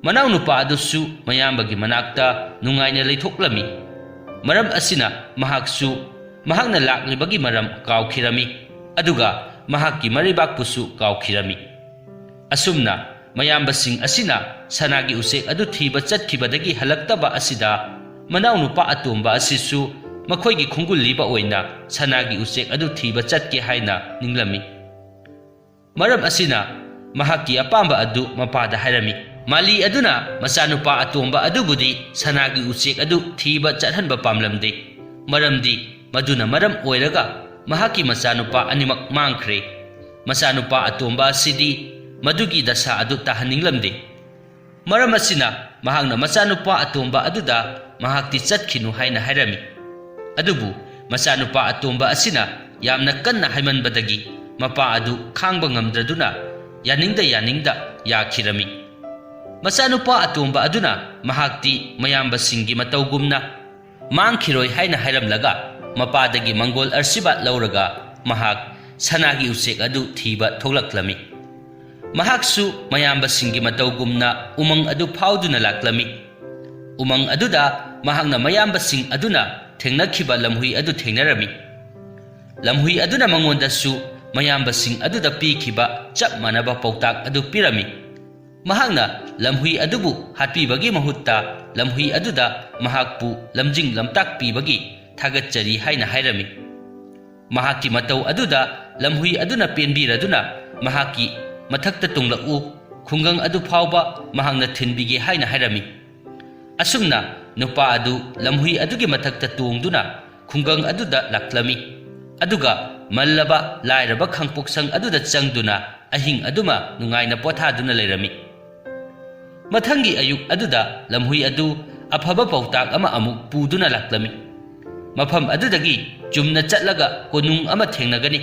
ꯃꯅꯥꯎꯅꯨꯄꯥ ꯑꯗꯨꯁꯨ ꯃꯌꯥꯝꯕꯒꯤ ꯃꯅꯥꯛꯇ ꯅꯨꯡꯉꯥꯏꯅ ꯂꯩꯊꯣꯛꯂꯝꯃꯤ꯫ ꯃꯔꯝ ꯑꯁꯤꯅ ꯃꯍꯥꯛꯁꯨ ꯃꯍꯥꯛꯅ ꯂꯥꯛꯂꯤꯕꯒꯤ ꯃꯔꯝ ꯀꯥꯎꯈꯤꯔꯝꯃꯤ, ꯑꯗꯨꯒ ꯃꯍꯥꯛꯀꯤ ꯃꯔꯩꯕꯥꯛꯄꯨꯁꯨ ꯀꯥꯎꯈꯤꯔꯝꯃꯤ꯫ ꯑꯁꯨꯝꯅ ꯃꯌꯥꯝꯕꯁꯤꯡ ꯑꯁꯤꯅ ꯁꯅꯥꯒꯤ ꯎꯆꯦꯛ ꯑꯗꯨ ꯊꯤꯕ ꯆꯠꯈꯤꯕꯗꯒꯤ ꯍꯜꯂꯛꯇꯕ ꯑꯁꯤꯗ, ꯃꯅꯥꯎꯅꯨꯄꯥ ꯑꯇꯣꯝꯕ ꯑꯁꯤꯁꯨ ꯃꯈꯣꯏꯒꯤ ꯈꯣꯡꯒꯨꯜꯂꯤꯕ ꯑꯣꯏꯅ ꯁꯅꯥꯒꯤ ꯎꯆꯦꯛ ꯑꯗꯨ ꯊꯤꯕ ꯆꯠꯀꯦ ꯍꯥꯏꯅ ꯅꯤꯡꯂꯝꯃꯤ꯫ ꯃꯔꯝ ꯑꯁꯤꯅ ꯃꯍꯥꯛꯀꯤ ꯑꯄꯥꯝꯕ ꯑꯗꯨ ꯃꯄꯥꯗ ꯍꯥꯏꯔꯝꯃꯤ꯫ ꯃꯥꯂꯤ ꯑꯗꯨꯅ ꯃꯆꯥꯅꯨꯄꯥ ꯑꯇꯣꯝꯕ ꯑꯗꯨꯕꯨꯗꯤ ꯁꯅꯥꯒꯤ ꯎꯆꯦꯛ ꯑꯗꯨ ꯊꯤꯕ ꯆꯠꯍꯟꯕ ꯄꯥꯝꯂꯝꯗꯦ, ꯃꯔꯝꯗꯤ ꯃꯗꯨꯅ ꯃꯔꯝ ꯑꯣꯏꯔꯒ ꯃꯍꯥꯛꯀꯤ ꯃꯆꯥꯅꯨꯄꯥ ꯑꯅꯤꯃꯛ ꯃꯥꯡꯈ꯭ꯔꯦ꯫ ꯃꯆꯥꯅꯨꯄꯥ ꯑꯇꯣꯝꯕ ꯑꯁꯤꯗꯤ ꯃꯗꯨꯒꯤ ꯗꯁꯥ ꯑꯗꯨ ꯇꯥꯍꯟꯅꯤꯡꯂꯝꯗꯦ꯫ ꯃꯔꯝ ꯑꯁꯤꯅ ꯃꯍꯥꯛꯅ ꯃꯆꯥꯅꯨꯄꯥ ꯑꯇꯣꯝꯕ ꯑꯗꯨꯗ ꯃꯍꯥꯛꯇꯤ ꯆꯠꯈꯤꯅꯨ ꯍꯥꯏꯅ ꯍꯥꯏꯔꯝꯃꯤ꯫ ꯑꯗꯨꯕꯨ ꯃꯆꯥꯅꯨꯄꯥ ꯑꯇꯣꯝꯕ ꯑꯁꯤꯅ ꯌꯥꯝꯅ ꯀꯟꯅ ꯍꯥꯏꯃꯟꯕꯗꯒꯤ ꯃꯄꯥ ꯑꯗꯨ ꯈꯥꯡꯕ ꯉꯝꯗ꯭ꯔꯗꯨꯅ ꯌꯥꯅꯤꯡꯗ ꯌꯥꯅꯤꯡꯗ ꯌꯥꯈꯤꯔꯝꯃꯤ꯫ ꯃꯆꯥꯅꯨꯄꯥ ꯑꯇꯣꯝꯕ ꯑꯗꯨꯅ ꯃꯍꯥꯛꯇꯤ ꯃꯌꯥꯝꯕꯁꯤꯡꯒꯤ ꯃꯇꯧꯒꯨꯝꯅ ꯃꯥꯡꯈꯤꯔꯣꯏ ꯍꯥꯏꯅ ꯍꯥꯏꯔꯝꯂꯒ, ꯃꯄꯥꯗꯒꯤ ꯃꯪꯒꯣꯜ ꯑꯔꯁꯤꯕꯥꯗ ꯂꯧꯔꯒ ꯃꯍꯥꯛ ꯁꯅꯥꯒꯤ ꯎꯆꯦꯛ ꯑꯗꯨ ꯊꯤꯕ ꯊꯣꯛꯂꯛꯂꯝꯃꯤ꯫ ꯃꯍꯥꯛꯁꯨ ꯃꯌꯥꯝꯕꯁꯤꯡꯒꯤ ꯃꯇꯧꯒꯨꯝꯅ ꯎꯃꯪ ꯑꯗꯨ ꯐꯥꯎꯗꯨꯅ ꯂꯥꯛꯂꯝꯃꯤ꯫ ꯎꯃꯪ ꯑꯗꯨꯗ ꯃꯍꯥꯛꯅ ꯃꯌꯥꯝꯕꯁꯤꯡ ꯑꯗꯨꯅ ꯊꯦꯡꯅꯈꯤꯕ ꯂꯝꯍꯨꯏ ꯑꯗꯨ ꯊꯦꯡꯅꯔꯝꯃꯤ꯫ ꯂꯝꯍꯨꯏ ꯑꯗꯨꯅ ꯃꯉꯣꯟꯗꯁꯨ ꯃꯌꯥꯝꯕꯁꯤꯡ ꯑꯗꯨꯗ ꯄꯤꯈꯤꯕ ꯆꯞ ꯃꯥꯟꯅꯕ ꯄꯥꯎꯇꯥꯛ ꯑꯗꯨ ꯄꯤꯔꯝꯃꯤ꯫ ꯃꯍꯥꯛꯅ ꯂꯝꯍꯨꯏ ꯑꯗꯨꯕꯨ ꯍꯥꯠꯄꯤꯕꯒꯤ ꯃꯍꯨꯠꯇ ꯂꯝꯍꯨꯏ ꯑꯗꯨꯗ ꯃꯍꯥꯛꯄꯨ ꯂꯝꯖꯤꯡ ꯂꯝꯇꯥꯛꯄꯤꯕꯒꯤ ꯊꯥꯒꯠꯆꯔꯤ ꯍꯥꯏꯅ ꯍꯥꯏꯔꯝꯃꯤ꯫ ꯃꯍꯥꯛꯀꯤ ꯃꯇꯧ ꯑꯗꯨꯗ ꯂꯝꯍꯨꯏ ꯑꯗꯨꯅ ꯄꯦꯟꯕꯤꯔꯗꯨꯅ ꯃꯍꯥꯛꯀꯤ ꯃꯊꯛꯇ ꯇꯣꯡꯂꯛꯎ, ꯈꯨꯡꯒꯪ ꯑꯗꯨ ꯐꯥꯎꯕ ꯃꯍꯥꯛꯅ ꯊꯤꯟꯕꯤꯒꯦ ꯍꯥꯏꯅ ꯍꯥꯏꯔꯝꯃꯤ꯫ ꯑꯁꯨꯝꯅ ꯅꯨꯄꯥ ꯑꯗꯨ ꯂꯝꯍꯨꯏ ꯑꯗꯨꯒꯤ ꯃꯊꯛꯇ ꯇꯣꯡꯗꯨꯅ ꯈꯨꯡꯒꯪ ꯑꯗꯨꯗ ꯂꯥꯛꯂꯝꯃꯤ꯫ ꯑꯗꯨꯒ ꯃꯜꯂꯕ ꯂꯥꯏꯔꯕ ꯈꯥꯡꯄꯣꯛꯁꯪ ꯑꯗꯨꯗ ꯆꯪꯗꯨꯅ ꯑꯍꯤꯡ ꯑꯗꯨꯃ ꯅꯨꯡꯉꯥꯏꯅ ꯄꯣꯊꯥꯗꯨꯅ ꯂꯩꯔꯝꯃꯤ꯫ ꯃꯊꯪꯒꯤ ꯑꯌꯨꯛ ꯑꯗꯨꯗ ꯂꯝꯍꯨꯏ ꯑꯗꯨ ꯑꯐꯕ ꯄꯥꯎꯇꯥꯛ ꯑꯃ ꯑꯃꯨꯛ ꯄꯨꯗꯨꯅ ꯂꯥꯛꯂꯝꯃꯤ꯫ ꯃꯐꯝ ꯑꯗꯨꯗꯒꯤ ꯆꯨꯝꯅ ꯆꯠꯂꯒ ꯀꯣꯅꯨꯡ ꯑꯃ ꯊꯦꯡꯅꯒꯅꯤ꯫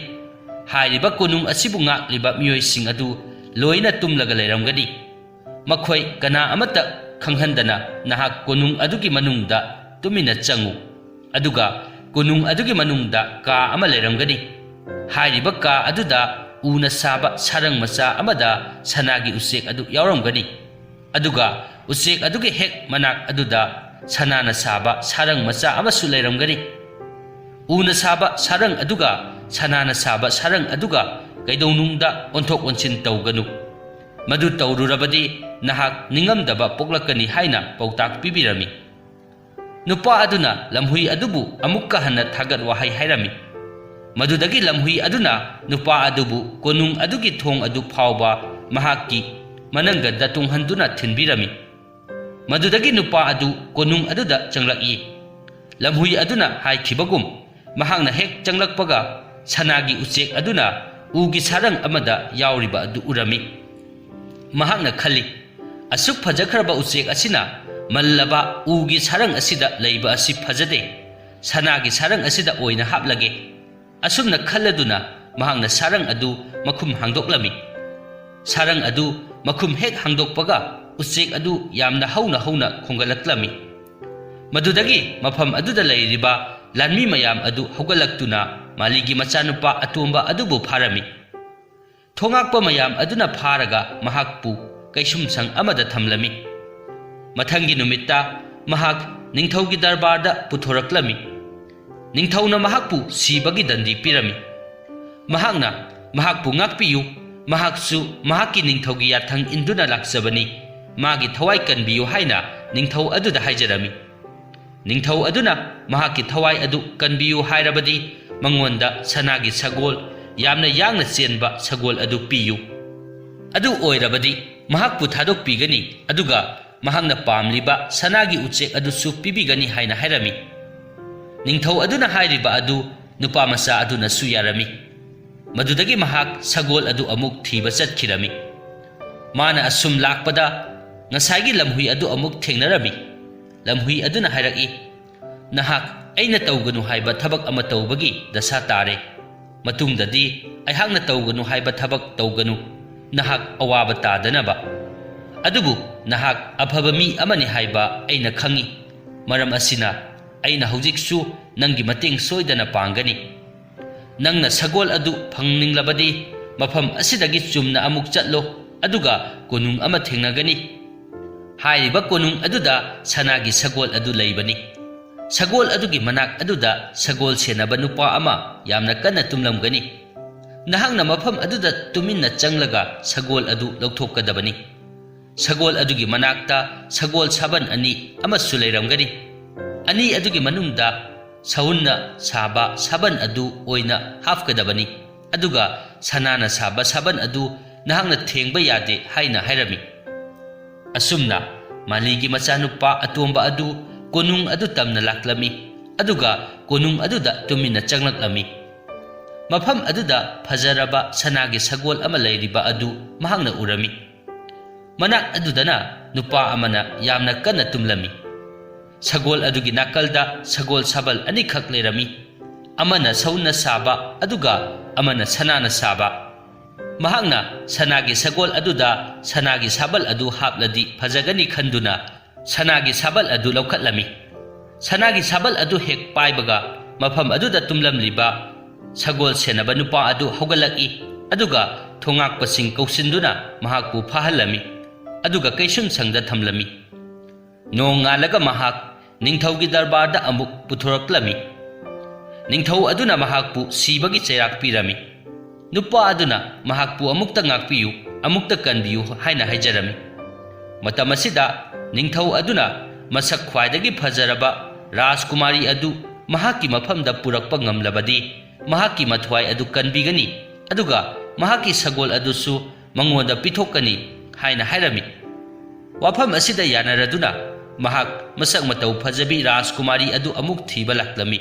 ꯍꯥꯏꯔꯤꯕ ꯀꯣꯅꯨꯡ ꯑꯁꯤꯕꯨ ꯉꯥꯛꯂꯤꯕ ꯃꯤꯑꯣꯏꯁꯤꯡ ꯑꯗꯨ ꯂꯣꯏꯅ ꯇꯨꯝꯂꯒ ꯂꯩꯔꯝꯒꯅꯤ꯫ ꯃꯈꯣꯏ ꯀꯅꯥ ꯑꯃꯠꯇ ꯈꯪꯍꯟꯗꯅ ꯅꯍꯥꯛ ꯀꯣꯅꯨꯡ ꯑꯗꯨꯒꯤ ꯃꯅꯨꯡꯗ ꯇꯨꯃꯤꯟꯅ ꯆꯪꯉꯨ꯫ ꯑꯗꯨꯒ ꯀꯣꯅꯨꯡ ꯑꯗꯨꯒꯤ ꯃꯅꯨꯡꯗ ꯀꯥ ꯑꯃ ꯂꯩꯔꯝꯒꯅꯤ꯫ ꯍꯥꯏꯔꯤꯕ ꯀꯥ ꯑꯗꯨꯗ ꯎꯅ ꯁꯥꯕ ꯁꯥꯔꯪ ꯃꯆꯥ ꯑꯃꯗ ꯁꯅꯥꯒꯤ ꯎꯆꯦꯛ ꯑꯗꯨ ꯌꯥꯎꯔꯝꯒꯅꯤ꯫ ꯑꯗꯨꯒ ꯎꯆꯦꯛ ꯑꯗꯨꯒꯤ ꯍꯦꯛ ꯃꯅꯥꯛ ꯑꯗꯨꯗ ꯁꯅꯥꯅ ꯁꯥꯕ ꯁꯥꯔꯪ ꯃꯆꯥ ꯑꯃꯁꯨ ꯂꯩꯔꯝꯒꯅꯤ꯫ ꯎꯅ ꯁꯥꯕ ꯁꯥꯔꯪ ꯑꯗꯨꯒ ꯁꯅꯥꯅ ꯁꯥꯕ ꯁꯥꯔꯪ ꯑꯗꯨꯒ ꯀꯩꯗꯧꯅꯨꯡꯗ ꯑꯣꯟꯊꯣꯛ ꯑꯣꯟꯁꯤꯟ ꯇꯧꯒꯅꯨ꯫ ꯃꯗꯨ ꯇꯧꯔꯨꯔꯕꯗꯤ ꯅꯍꯥꯛ ꯅꯤꯡꯉꯝꯗꯕ ꯄꯣꯛꯂꯛꯀꯅꯤ ꯍꯥꯏꯅ ꯄꯥꯎꯇꯥꯛ ꯄꯤꯕꯤꯔꯝꯃꯤ꯫ ꯅꯨꯄꯥ ꯑꯗꯨꯅ ꯂꯝꯍꯨꯏ ꯑꯗꯨꯕꯨ ꯑꯃꯨꯛꯀ ꯍꯟꯅ ꯊꯥꯒꯠ ꯋꯥꯍꯩ ꯍꯥꯏꯔꯝꯃꯤ꯫ ꯃꯗꯨꯗꯒꯤ ꯂꯝꯍꯨꯏ ꯑꯗꯨꯅ ꯅꯨꯄꯥ ꯑꯗꯨꯕꯨ ꯀꯣꯅꯨꯡ ꯑꯗꯨꯒꯤ ꯊꯣꯡ ꯑꯗꯨ ꯐꯥꯎꯕ ꯃꯍꯥꯛꯀꯤ ꯃꯅꯪꯒꯟꯗ ꯇꯣꯡꯍꯟꯗꯨꯅ ꯊꯤꯟꯕꯤꯔꯝꯃꯤ꯫ ꯃꯗꯨꯗꯒꯤ ꯅꯨꯄꯥ ꯑꯗꯨ ꯀꯣꯅꯨꯡ ꯑꯗꯨꯗ ꯆꯪꯂꯛꯏ꯫ ꯂꯝꯍꯨꯏ ꯑꯗꯨꯅ ꯍꯥꯏꯈꯤꯕꯒꯨꯝ, ꯃꯍꯥꯛꯅ ꯍꯦꯛ ꯆꯪꯂꯛꯄꯒ ꯁꯅꯥꯒꯤ ꯎꯆꯦꯛ ꯑꯗꯨꯅ ꯎꯒꯤ ꯁꯥꯔꯪ ꯑꯃꯗ ꯌꯥꯎꯔꯤꯕ ꯑꯗꯨ ꯎꯔꯝꯃꯤ꯫ ꯃꯍꯥꯛꯅ ꯈꯜꯂꯤ, "ꯑꯁꯨꯛ ꯐꯖꯈ꯭ꯔꯕ ꯎꯆꯦꯛ ꯑꯁꯤꯅ ꯃꯜꯂꯕ ꯎꯒꯤ ꯁꯥꯔꯪ ꯑꯁꯤꯗ ꯂꯩꯕ ꯑꯁꯤ ꯐꯖꯗꯦ꯫ ꯁꯅꯥꯒꯤ ꯁꯥꯔꯪ ꯑꯁꯤꯗ ꯑꯣꯏꯅ ꯍꯥꯞꯂꯒꯦ꯫" ꯑꯁꯨꯝꯅ ꯈꯜꯂꯗꯨꯅ ꯃꯍꯥꯛꯅ ꯁꯥꯔꯪ ꯑꯗꯨ ꯃꯈꯨꯝ ꯍꯥꯡꯗꯣꯛꯂꯝꯃꯤ꯫ ꯁꯥꯔꯪ ꯑꯗꯨ ꯃꯈꯨꯝ ꯍꯦꯛ ꯍꯥꯡꯗꯣꯛꯄꯒ ꯎꯆꯦꯛ ꯑꯗꯨ ꯌꯥꯝꯅ ꯍꯧꯅ ꯍꯧꯅ ꯈꯣꯡꯒꯠꯂꯛꯂꯝꯃꯤ꯫ ꯃꯗꯨꯗꯒꯤ ꯃꯐꯝ ꯑꯗꯨꯗ ꯂꯩꯔꯤꯕ ꯂꯥꯟꯃꯤ ꯃꯌꯥꯝ ꯑꯗꯨ ꯍꯧꯒꯠꯂꯛꯇꯨꯅ ꯃꯥꯂꯤꯒꯤ ꯃꯆꯥꯅꯨꯄꯥ ꯑꯇꯣꯝꯕ ꯑꯗꯨꯕꯨ ꯐꯥꯔꯝꯃꯤ꯫ ꯊꯣꯉꯥꯛꯄ ꯃꯌꯥꯝ ꯑꯗꯨꯅ ꯐꯥꯔꯒ ꯃꯍꯥꯛꯄꯨ ꯀꯩꯁꯨꯝꯁꯪ ꯑꯃꯗ ꯊꯝꯂꯝꯃꯤ꯫ ꯃꯊꯪꯒꯤ ꯅꯨꯃꯤꯠꯇ ꯃꯍꯥꯛ ꯅꯤꯡꯊꯧꯒꯤ ꯗꯔꯕꯥꯔꯗ ꯄꯨꯊꯣꯔꯛꯂꯝꯃꯤ꯫ ꯅꯤꯡꯊꯧꯅ ꯃꯍꯥꯛꯄꯨ ꯁꯤꯕꯒꯤ ꯗꯟꯗꯤ ꯄꯤꯔꯝꯃꯤ꯫ ꯃꯍꯥꯛꯅ, "ꯃꯍꯥꯛꯄꯨ ꯉꯥꯛꯄꯤꯌꯨ, ꯃꯍꯥꯛꯁꯨ ꯃꯍꯥꯛꯀꯤ ꯅꯤꯡꯊꯧꯒꯤ ꯌꯥꯊꯪ ꯏꯟꯗꯨꯅ ꯂꯥꯛꯆꯕꯅꯤ, ꯃꯥꯒꯤ ꯊꯋꯥꯏ ꯀꯟꯕꯤꯌꯨ" ꯍꯥꯏꯅ ꯅꯤꯡꯊꯧ ꯑꯗꯨꯗ ꯍꯥꯏꯖꯔꯝꯃꯤ꯫ ꯅꯤꯡꯊꯧ ꯑꯗꯨꯅ ꯃꯍꯥꯛꯀꯤ ꯊꯋꯥꯏ ꯑꯗꯨ ꯀꯟꯕꯤꯌꯨ ꯍꯥꯏꯔꯕꯗꯤ ꯃꯉꯣꯟꯗ ꯁꯅꯥꯒꯤ ꯁꯒꯣꯜ, ꯌꯥꯝꯅ ꯌꯥꯡꯅ ꯆꯦꯟꯕ ꯁꯒꯣꯜ ꯑꯗꯨ ꯄꯤꯌꯨ꯫ ꯑꯗꯨ ꯑꯣꯏꯔꯕꯗꯤ ꯃꯍꯥꯛꯄꯨ ꯊꯥꯗꯣꯛꯄꯤꯒꯅꯤ, ꯑꯗꯨꯒ ꯃꯍꯥꯛꯅ ꯄꯥꯝꯂꯤꯕ ꯁꯅꯥꯒꯤ ꯎꯆꯦꯛ ꯑꯗꯨꯁꯨ ꯄꯤꯕꯤꯒꯅꯤ ꯍꯥꯏꯅ ꯍꯥꯏꯔꯝꯃꯤ꯫ ꯅꯤꯡꯊꯧ ꯑꯗꯨꯅ ꯍꯥꯏꯔꯤꯕ ꯑꯗꯨ ꯅꯨꯄꯥ ꯃꯆꯥ ꯑꯗꯨꯅꯁꯨ ꯌꯥꯔꯝꯃꯤ꯫ ꯃꯗꯨꯗꯒꯤ ꯃꯍꯥꯛ ꯁꯒꯣꯜ ꯑꯗꯨ ꯑꯃꯨꯛ ꯊꯤꯕ ꯆꯠꯈꯤꯔꯝꯃꯤ꯫ ꯃꯥꯅ ꯑꯁꯨꯝ ꯂꯥꯛꯄꯗ ꯉꯁꯥꯏꯒꯤ ꯂꯝꯍꯨꯏ ꯑꯗꯨ ꯑꯃꯨꯛ ꯊꯦꯡꯅꯔꯝꯃꯤ꯫ ꯂꯝꯍꯨꯏ ꯑꯗꯨꯅ ꯍꯥꯏꯔꯛꯏ, "ꯅꯍꯥꯛ ꯑꯩꯅ ꯇꯧꯒꯅꯨ ꯍꯥꯏꯕ ꯊꯕꯛ ꯑꯃ ꯇꯧꯕꯒꯤ ꯗꯁꯥ ꯇꯥꯔꯦ꯫ ꯃꯇꯨꯡꯗꯗꯤ ꯑꯩꯍꯥꯛꯅ ꯇꯧꯒꯅꯨ ꯍꯥꯏꯕ ꯊꯕꯛ ꯇꯧꯒꯅꯨ꯫ ꯅꯍꯥꯛ ꯑꯋꯥꯕ ꯇꯥꯗꯅꯕ꯫ ꯑꯗꯨꯕꯨ ꯅꯍꯥꯛ ꯑꯐꯕ ꯃꯤ ꯑꯃꯅꯤ ꯍꯥꯏꯕ ꯑꯩꯅ ꯈꯪꯏ꯫ ꯃꯔꯝ ꯑꯁꯤꯅ ꯑꯩꯅ ꯍꯧꯖꯤꯛꯁꯨ ꯅꯪꯒꯤ ꯃꯇꯦꯡ ꯁꯣꯏꯗꯅ ꯄꯥꯡꯒꯅꯤ꯫ ꯅꯪꯅ ꯁꯒꯣꯜ ꯑꯗꯨ ꯐꯪꯅꯤꯡꯂꯕꯗꯤ ꯃꯐꯝ ꯑꯁꯤꯗꯒꯤ ꯆꯨꯝꯅ ꯑꯃꯨꯛ ꯆꯠꯂꯣ, ꯑꯗꯨꯒ ꯀꯣꯅꯨꯡ ꯑꯃ ꯊꯦꯡꯅꯒꯅꯤ꯫ ꯍꯥꯏꯔꯤꯕ ꯀꯣꯅꯨꯡ ꯑꯗꯨꯗ ꯁꯅꯥꯒꯤ ꯁꯒꯣꯜ ꯑꯗꯨ ꯂꯩꯕꯅꯤ꯫ ꯁꯒꯣꯜ ꯑꯗꯨꯒꯤ ꯃꯅꯥꯛ ꯑꯗꯨꯗ ꯁꯒꯣꯜ ꯁꯦꯟꯅꯕ ꯅꯨꯄꯥ ꯑꯃ ꯌꯥꯝꯅ ꯀꯟꯅ ꯇꯨꯝꯂꯝꯒꯅꯤ꯫ ꯅꯍꯥꯛꯅ ꯃꯐꯝ ꯑꯗꯨꯗ ꯇꯨꯃꯤꯟꯅ ꯆꯪꯂꯒ ꯁꯒꯣꯜ ꯑꯗꯨ ꯂꯧꯊꯣꯛꯀꯗꯕꯅꯤ꯫ ꯁꯒꯣꯜ ꯑꯗꯨꯒꯤ ꯃꯅꯥꯛꯇ ꯁꯒꯣꯜ ꯁꯥꯕꯟ ꯑꯅꯤ ꯑꯃꯁꯨ ꯂꯩꯔꯝꯒꯅꯤ꯫ ꯑꯅꯤ ꯑꯗꯨꯒꯤ ꯃꯅꯨꯡꯗ ꯁꯎꯟꯅ ꯁꯥꯕ ꯁꯥꯕꯟ ꯑꯗꯨ ꯑꯣꯏꯅ ꯍꯥꯞꯀꯗꯕꯅꯤ, ꯑꯗꯨꯒ ꯁꯅꯥꯅ ꯁꯥꯕ ꯁꯥꯕꯟ ꯑꯗꯨ ꯅꯍꯥꯛꯅ ꯊꯦꯡꯕ ꯌꯥꯗꯦ ꯍꯥꯏꯅ ꯍꯥꯏꯔꯝꯃꯤ꯫ ꯑꯁꯨꯝꯅ ꯃꯥꯂꯤꯒꯤ ꯃꯆꯥꯅꯨꯄꯥ ꯑꯇꯣꯝꯕ ꯑꯗꯨ ꯀꯣꯅꯨꯡ ꯑꯗꯨ ꯇꯝꯅ ꯂꯥꯛꯂꯝꯃꯤ, ꯑꯗꯨꯒ ꯀꯣꯅꯨꯡ ꯑꯗꯨꯗ ꯇꯨꯃꯤꯟꯅ ꯆꯪꯂꯛꯂꯝꯃꯤ꯫ ꯃꯐꯝ ꯑꯗꯨꯗ ꯐꯖꯔꯕ ꯁꯅꯥꯒꯤ ꯁꯒꯣꯜ ꯑꯃ ꯂꯩꯔꯤꯕ ꯑꯗꯨ ꯃꯍꯥꯛꯅ ꯎꯔꯝꯃꯤ꯫ ꯃꯅꯥꯛ ꯑꯗꯨꯗꯅ ꯅꯨꯄꯥ ꯑꯃꯅ ꯌꯥꯝꯅ ꯀꯟꯅ ꯇꯨꯝꯂꯝꯃꯤ꯫ ꯁꯒꯣꯜ ꯑꯗꯨꯒꯤ ꯅꯥꯀꯜꯗ ꯁꯒꯣꯜ ꯁꯥꯕꯜ ꯑꯅꯤꯈꯛ ꯂꯩꯔꯝꯃꯤ, ꯑꯃꯅ ꯁꯎꯟꯅ ꯁꯥꯕ ꯑꯗꯨꯒ ꯑꯃꯅ ꯁꯅꯥꯅ ꯁꯥꯕ꯫ ꯃꯍꯥꯛꯅ ꯁꯅꯥꯒꯤ ꯁꯒꯣꯜ ꯑꯗꯨꯗ ꯁꯅꯥꯒꯤ ꯁꯥꯕꯜ ꯑꯗꯨ ꯍꯥꯞꯂꯗꯤ ꯐꯖꯒꯅꯤ ꯈꯟꯗꯨꯅ ꯁꯅꯥꯒꯤ ꯁꯥꯕꯜ ꯑꯗꯨ ꯂꯧꯈꯠꯂꯝꯃꯤ꯫ ꯁꯅꯥꯒꯤ ꯁꯥꯕꯜ ꯑꯗꯨ ꯍꯦꯛ ꯄꯥꯏꯕꯒ ꯃꯐꯝ ꯑꯗꯨꯗ ꯇꯨꯝꯂꯝꯂꯤꯕ ꯁꯒꯣꯜ ꯁꯦꯟꯅꯕ ꯅꯨꯄꯥ ꯑꯗꯨ ꯍꯧꯒꯠꯂꯛꯏ, ꯑꯗꯨꯒ ꯊꯣꯉꯥꯛꯄꯁꯤꯡ ꯀꯧꯁꯤꯟꯗꯨꯅ ꯃꯍꯥꯛꯄꯨ ꯐꯥꯍꯜꯂꯝꯃꯤ, ꯑꯗꯨꯒ ꯀꯩꯁꯨꯝꯁꯪꯗ ꯊꯝꯂꯝꯃꯤ꯫ ꯅꯣꯡꯉꯥꯜꯂꯒ ꯃꯍꯥꯛ ꯅꯤꯡꯊꯧꯒꯤ ꯗꯔꯕꯥꯔꯗ ꯑꯃꯨꯛ ꯄꯨꯊꯣꯔꯛꯂꯝꯃꯤ꯫ ꯅꯤꯡꯊꯧ ꯑꯗꯨꯅ ꯃꯍꯥꯛꯄꯨ ꯁꯤꯕꯒꯤ ꯆꯩꯔꯥꯛ ꯄꯤꯔꯝꯃꯤ꯫ ꯅꯨꯄꯥ ꯑꯗꯨꯅ ꯃꯍꯥꯛꯄꯨ ꯑꯃꯨꯛꯇ ꯉꯥꯛꯄꯤꯌꯨ, ꯑꯃꯨꯛꯇ ꯀꯟꯕꯤꯌꯨ ꯍꯥꯏꯅ ꯍꯥꯏꯖꯔꯝꯃꯤ꯫ ꯃꯇꯝ ꯑꯁꯤꯗ ꯅꯤꯡꯊꯧ ꯑꯗꯨꯅ ꯃꯁꯛ ꯈ꯭ꯋꯥꯏꯗꯒꯤ ꯐꯖꯔꯕ ꯔꯥꯖꯀꯨꯃꯥꯔꯤ ꯑꯗꯨ ꯃꯍꯥꯛꯀꯤ ꯃꯐꯝꯗ ꯄꯨꯔꯛꯄ ꯉꯝꯂꯕꯗꯤ, ꯃꯍꯥꯛꯀꯤ ꯃꯊ꯭ꯋꯥꯏ ꯑꯗꯨ ꯀꯟꯕꯤꯒꯅꯤ, ꯑꯗꯨꯒ ꯃꯍꯥꯛꯀꯤ ꯁꯒꯣꯜ ꯑꯗꯨꯁꯨ ꯃꯉꯣꯟꯗ ꯄꯤꯊꯣꯛꯀꯅꯤ ꯍꯥꯏꯅ ꯍꯥꯏꯔꯝꯃꯤ꯫ ꯋꯥꯐꯝ ꯑꯁꯤꯗ ꯌꯥꯅꯔꯗꯨꯅ ꯃꯍꯥꯛ ꯃꯁꯛ ꯃꯇꯧ ꯐꯖꯕꯤ ꯔꯥꯖꯀꯨꯃꯥꯔꯤ ꯑꯗꯨ ꯑꯃꯨꯛ ꯊꯤꯕ ꯂꯥꯛꯂꯝꯃꯤ꯫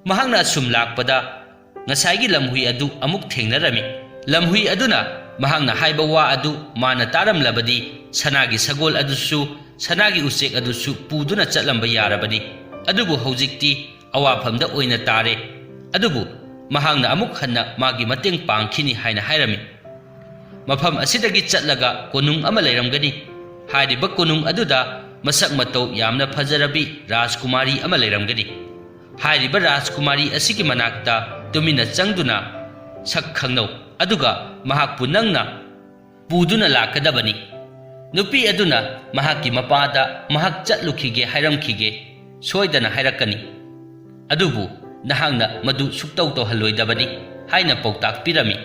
ꯃꯍꯥꯛꯅ ꯑꯁꯨꯝ ꯂꯥꯛꯄꯗ ꯉꯁꯥꯏꯒꯤ ꯂꯝꯍꯨꯏ ꯑꯗꯨ ꯑꯃꯨꯛ ꯊꯦꯡꯅꯔꯝꯃꯤ꯫ ꯂꯝꯍꯨꯏ ꯑꯗꯨꯅ ꯃꯍꯥꯛꯅ ꯍꯥꯏꯕ ꯋꯥ ꯑꯗꯨ ꯃꯥꯅ ꯇꯥꯔꯝꯂꯕꯗꯤ ꯁꯅꯥꯒꯤ ꯁꯒꯣꯜ ꯑꯗꯨꯁꯨ, ꯁꯅꯥꯒꯤ ꯎꯆꯦꯛ ꯑꯗꯨꯁꯨ ꯄꯨꯗꯨꯅ ꯆꯠꯂꯝꯕ ꯌꯥꯔꯕꯅꯤ꯫ ꯑꯗꯨꯕꯨ ꯍꯧꯖꯤꯛꯇꯤ ꯑꯋꯥꯐꯝꯗ ꯑꯣꯏꯅ ꯇꯥꯔꯦ꯫ ꯑꯗꯨꯕꯨ ꯃꯍꯥꯛꯅ ꯑꯃꯨꯛ ꯍꯟꯅ ꯃꯥꯒꯤ ꯃꯇꯦꯡ ꯄꯥꯡꯈꯤꯅꯤ ꯍꯥꯏꯅ ꯍꯥꯏꯔꯝꯃꯤ꯫ ꯃꯐꯝ ꯑꯁꯤꯗꯒꯤ ꯆꯠꯂꯒ ꯀꯣꯅꯨꯡ ꯑꯃ ꯂꯩꯔꯝꯒꯅꯤ꯫ ꯍꯥꯏꯔꯤꯕ ꯀꯣꯅꯨꯡ ꯑꯗꯨꯗ ꯃꯁꯛ ꯃꯇꯧ ꯌꯥꯝꯅ ꯐꯖꯔꯕꯤ ꯔꯥꯖꯀꯨꯃꯥꯔꯤ ꯑꯃ ꯂꯩꯔꯝꯒꯅꯤ꯫ ꯍꯥꯏꯔꯤꯕ ꯔꯥꯖꯀꯨꯃꯥꯔꯤ ꯑꯁꯤꯒꯤ ꯃꯅꯥꯛꯇ ꯇꯨꯃꯤꯟꯅ ꯆꯪꯗꯨꯅ ꯁꯛ ꯈꯪꯅꯧ, ꯑꯗꯨꯒ ꯃꯍꯥꯛꯄꯨ ꯅꯪꯅ ꯄꯨꯗꯨꯅ ꯂꯥꯛꯀꯗꯕꯅꯤ꯫ ꯅꯨꯄꯤ ꯑꯗꯨꯅ ꯃꯍꯥꯛꯀꯤ ꯃꯄꯥꯗ ꯃꯍꯥꯛ ꯆꯠꯂꯨꯈꯤꯒꯦ ꯍꯥꯏꯔꯝꯈꯤꯒꯦ, ꯁꯣꯏꯗꯅ ꯍꯥꯏꯔꯛꯀꯅꯤ꯫ ꯑꯗꯨꯕꯨ ꯅꯍꯥꯛꯅ ꯃꯗꯨ ꯁꯨꯛꯇꯧ ꯇꯧꯍꯜꯂꯣꯏꯗꯕꯅꯤ ꯍꯥꯏꯅ ꯄꯥꯎꯇꯥꯛ ꯄꯤꯔꯝꯃꯤ꯫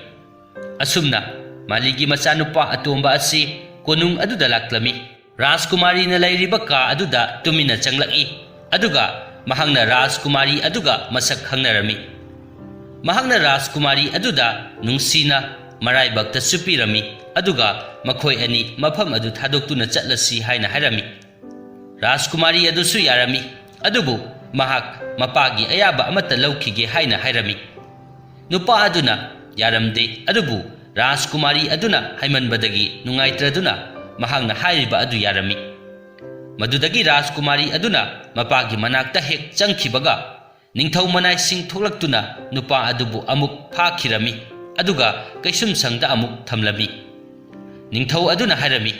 ꯑꯁꯨꯝꯅ ꯃꯥꯂꯤꯒꯤ ꯃꯆꯥꯅꯨꯄꯥ ꯑꯇꯣꯝꯕ ꯑꯁꯤ ꯀꯣꯅꯨꯡ ꯑꯗꯨꯗ ꯂꯥꯛꯂꯝꯃꯤ꯫ ꯔꯥꯖꯀꯨꯃꯥꯔꯤꯅ ꯂꯩꯔꯤꯕ ꯀꯥ ꯑꯗꯨꯗ ꯇꯨꯃꯤꯟꯅ ꯆꯪꯂꯛꯏ꯫ ꯑꯗꯨꯒ ꯃꯍꯥꯛꯅ ꯔꯥꯖꯀꯨꯃꯥꯔꯤ ꯑꯗꯨꯒ ꯃꯁꯛ ꯈꯪꯅꯔꯝꯃꯤ꯫ ꯃꯍꯥꯛꯅ ꯔꯥꯖꯀꯨꯃꯥꯔꯤ ꯑꯗꯨꯗ ꯅꯨꯡꯁꯤꯅ ꯃꯔꯥꯏꯕꯛꯇꯁꯨ ꯄꯤꯔꯝꯃꯤ꯫ ꯑꯗꯨꯒ ꯃꯈꯣꯏ ꯑꯅꯤ ꯃꯐꯝ ꯑꯗꯨ ꯊꯥꯗꯣꯛꯇꯨꯅ ꯆꯠꯂꯁꯤ ꯍꯥꯏꯅ ꯍꯥꯏꯔꯝꯃꯤ꯫ ꯔꯥꯖꯀꯨꯃꯥꯔꯤ ꯑꯗꯨꯁꯨ ꯌꯥꯔꯝꯃꯤ꯫ ꯑꯗꯨꯕꯨ ꯃꯍꯥꯛ ꯃꯄꯥꯒꯤ ꯑꯌꯥꯕ ꯑꯃꯠꯇ ꯂꯧꯈꯤꯒꯦ ꯍꯥꯏꯅ ꯍꯥꯏꯔꯝꯃꯤ꯫ ꯅꯨꯄꯥ ꯑꯗꯨꯅ ꯌꯥꯔꯝꯗꯦ꯫ ꯑꯗꯨꯕꯨ ꯔꯥꯖꯀꯨꯃꯥꯔꯤ ꯑꯗꯨꯅ ꯍꯥꯏꯃꯟꯕꯗꯒꯤ ꯅꯨꯡꯉꯥꯏꯇ꯭ꯔꯗꯨꯅ ꯃꯍꯥꯛꯅ ꯍꯥꯏꯔꯤꯕ ꯑꯗꯨ ꯌꯥꯔꯝꯃꯤ꯫ ꯃꯗꯨꯗꯒꯤ ꯔꯥꯖꯀꯨꯃꯥꯔꯤ ꯑꯗꯨꯅ ꯃꯄꯥꯒꯤ ꯃꯅꯥꯛꯇ ꯍꯦꯛ ꯆꯪꯈꯤꯕꯒ, ꯅꯤꯡꯊꯧ ꯃꯅꯥꯏꯁꯤꯡ ꯊꯣꯛꯂꯛꯇꯨꯅ ꯅꯨꯄꯥ ꯑꯗꯨꯕꯨ ꯑꯃꯨꯛ ꯐꯥꯈꯤꯔꯝꯃꯤ꯫ ꯑꯗꯨꯒ ꯀꯩꯁꯨꯝꯁꯪꯗ ꯑꯃꯨꯛ ꯊꯝꯂꯝꯃꯤ꯫ ꯅꯤꯡꯊꯧ ꯑꯗꯨꯅ ꯍꯥꯏꯔꯝꯃꯤ,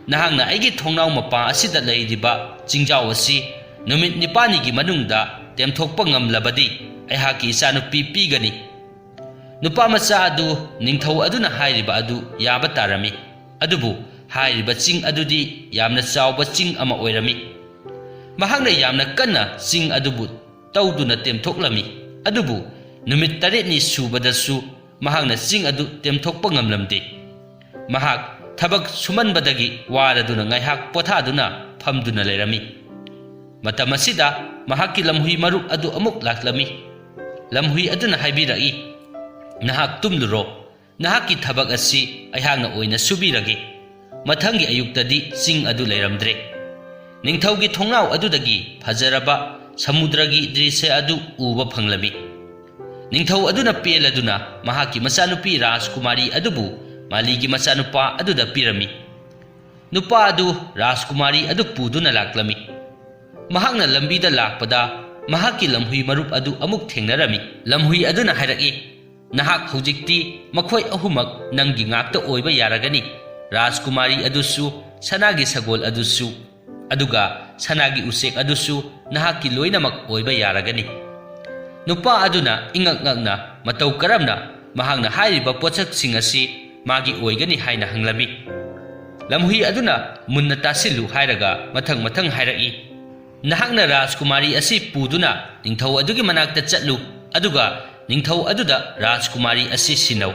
"ꯅꯍꯥꯛꯅ ꯑꯩꯒꯤ ꯊꯣꯡꯅꯥꯎ ꯃꯄꯥ ꯑꯁꯤꯗ ꯂꯩꯔꯤꯕ ꯆꯤꯡꯖꯥꯎ ꯑꯁꯤ ꯅꯨꯃꯤꯠ ꯅꯤꯄꯥꯜꯅꯤꯒꯤ ꯃꯅꯨꯡꯗ ꯇꯦꯝꯊꯣꯛꯄ ꯉꯝꯂꯕꯗꯤ ꯑꯩꯍꯥꯛꯀꯤ ꯏꯆꯥꯅꯨꯄꯤ ꯄꯤꯒꯅꯤ꯫" ꯅꯨꯄꯥ ꯃꯆꯥ ꯑꯗꯨ ꯅꯤꯡꯊꯧ ꯑꯗꯨꯅ ꯍꯥꯏꯔꯤꯕ ꯑꯗꯨ ꯌꯥꯕ ꯇꯥꯔꯝꯃꯤ꯫ ꯑꯗꯨꯕꯨ ꯍꯥꯏꯔꯤꯕ ꯆꯤꯡ ꯑꯗꯨꯗꯤ ꯌꯥꯝꯅ ꯆꯥꯎꯕ ꯆꯤꯡ ꯑꯃ ꯑꯣꯏꯔꯝꯃꯤ꯫ ꯃꯍꯥꯛꯅ ꯌꯥꯝꯅ ꯀꯟꯅ ꯆꯤꯡ ꯑꯗꯨꯕꯨ ꯇꯧꯗꯨꯅ ꯇꯦꯝꯊꯣꯛꯂꯝꯃꯤ꯫ ꯑꯗꯨꯕꯨ ꯅꯨꯃꯤꯠ ꯇꯔꯦꯠꯅꯤ ꯁꯨꯕꯗꯁꯨ ꯃꯍꯥꯛꯅ ꯆꯤꯡ ꯑꯗꯨ ꯇꯦꯝꯊꯣꯛꯄ ꯉꯝꯂꯝꯗꯦ꯫ ꯃꯍꯥꯛ ꯊꯕꯛ ꯁꯨꯃꯟꯕꯗꯒꯤ ꯋꯥꯔꯗꯨꯅ ꯉꯥꯏꯍꯥꯛ ꯄꯣꯊꯥꯗꯨꯅ ꯐꯝꯗꯨꯅ ꯂꯩꯔꯝꯃꯤ꯫ ꯃꯇꯝ ꯑꯁꯤꯗ ꯃꯍꯥꯛꯀꯤ ꯂꯝꯍꯨꯏ ꯃꯔꯨꯞ ꯑꯗꯨ ꯑꯃꯨꯛ ꯂꯥꯛꯂꯝꯃꯤ꯫ ꯂꯝꯍꯨꯏ ꯑꯗꯨꯅ ꯍꯥꯏꯕꯤꯔꯛꯏ, "ꯅꯍꯥꯛ ꯇꯨꯝꯂꯨꯔꯣ꯫ ꯅꯍꯥꯛꯀꯤ ꯊꯕꯛ ꯑꯁꯤ ꯑꯩꯍꯥꯛꯅ ꯑꯣꯏꯅ ꯁꯨꯕꯤꯔꯒꯦ꯫" ꯃꯊꯪꯒꯤ ꯑꯌꯨꯛꯇꯗꯤ ꯆꯤꯡ ꯑꯗꯨ ꯂꯩꯔꯝꯗ꯭ꯔꯦ꯫ ꯅꯤꯡꯊꯧꯒꯤ ꯊꯣꯡꯅꯥꯎ ꯑꯗꯨꯗꯒꯤ ꯐꯖꯔꯕ ꯁꯃꯨꯗ꯭ꯔꯒꯤ ꯗ꯭ꯔꯤꯁ꯭ꯌ ꯑꯗꯨ ꯎꯕ ꯐꯪꯂꯝꯃꯤ꯫ ꯅꯤꯡꯊꯧ ꯑꯗꯨꯅ ꯄꯦꯜꯂꯗꯨꯅ ꯃꯍꯥꯛꯀꯤ ꯃꯆꯥꯅꯨꯄꯤ ꯔꯥꯖꯀꯨꯃꯥꯔꯤ ꯑꯗꯨꯕꯨ ꯃꯥꯂꯤꯒꯤ ꯃꯆꯥꯅꯨꯄꯥ ꯑꯗꯨꯗ ꯄꯤꯔꯝꯃꯤ꯫ ꯅꯨꯄꯥ ꯑꯗꯨ ꯔꯥꯖꯀꯨꯃꯥꯔꯤ ꯑꯗꯨ ꯄꯨꯗꯨꯅ ꯂꯥꯛꯂꯝꯃꯤ꯫ ꯃꯍꯥꯛꯅ ꯂꯝꯕꯤꯗ ꯂꯥꯛꯄꯗ ꯃꯍꯥꯛꯀꯤ ꯂꯝꯍꯨꯏ ꯃꯔꯨꯞ ꯑꯗꯨ ꯑꯃꯨꯛ ꯊꯦꯡꯅꯔꯝꯃꯤ꯫ ꯂꯝꯍꯨꯏ ꯑꯗꯨꯅ ꯍꯥꯏꯔꯛꯏ, "ꯅꯍꯥꯛ ꯍꯧꯖꯤꯛꯇꯤ ꯃꯈꯣꯏ ꯑꯍꯨꯝꯃꯛ ꯅꯪꯒꯤ ꯉꯥꯛꯇ ꯑꯣꯏꯕ ꯌꯥꯔꯒꯅꯤ꯫ ꯔꯥꯖꯀꯨꯃꯥꯔꯤ ꯑꯗꯨꯁꯨ, ꯁꯅꯥꯒꯤ ꯁꯒꯣꯜ ꯑꯗꯨꯁꯨ, ꯑꯗꯨꯒ ꯁꯅꯥꯒꯤ ꯎꯆꯦꯛ ꯑꯗꯨꯁꯨ ꯅꯍꯥꯛꯀꯤ ꯂꯣꯏꯅꯃꯛ ꯑꯣꯏꯕ ꯌꯥꯔꯒꯅꯤ꯫" ꯅꯨꯄꯥ ꯑꯗꯨꯅ ꯏꯉꯛ ꯉꯛꯅ ꯃꯇꯧ ꯀꯔꯝꯅ ꯃꯍꯥꯛꯅ ꯍꯥꯏꯔꯤꯕ ꯄꯣꯠꯁꯛꯁꯤꯡ ꯑꯁꯤ ꯃꯥꯒꯤ ꯑꯣꯏꯒꯅꯤ ꯍꯥꯏꯅ ꯍꯪꯂꯝꯃꯤ꯫ ꯂꯝꯍꯨꯏ ꯑꯗꯨꯅ ꯃꯨꯟꯅ ꯇꯥꯁꯤꯜꯂꯨ ꯍꯥꯏꯔꯒ ꯃꯊꯪ ꯃꯊꯪ ꯍꯥꯏꯔꯛꯏ, "ꯅꯍꯥꯛꯅ ꯔꯥꯖꯀꯨꯃꯥꯔꯤ ꯑꯁꯤ ꯄꯨꯗꯨꯅ ꯅꯤꯡꯊꯧ ꯑꯗꯨꯒꯤ ꯃꯅꯥꯛꯇ ꯆꯠꯂꯨ, ꯑꯗꯨꯒ ꯅꯤꯡꯊꯧ ꯑꯗꯨꯗ ꯔꯥꯖꯀꯨꯃꯥꯔꯤ ꯑꯁꯤ ꯁꯤꯟꯅꯧ꯫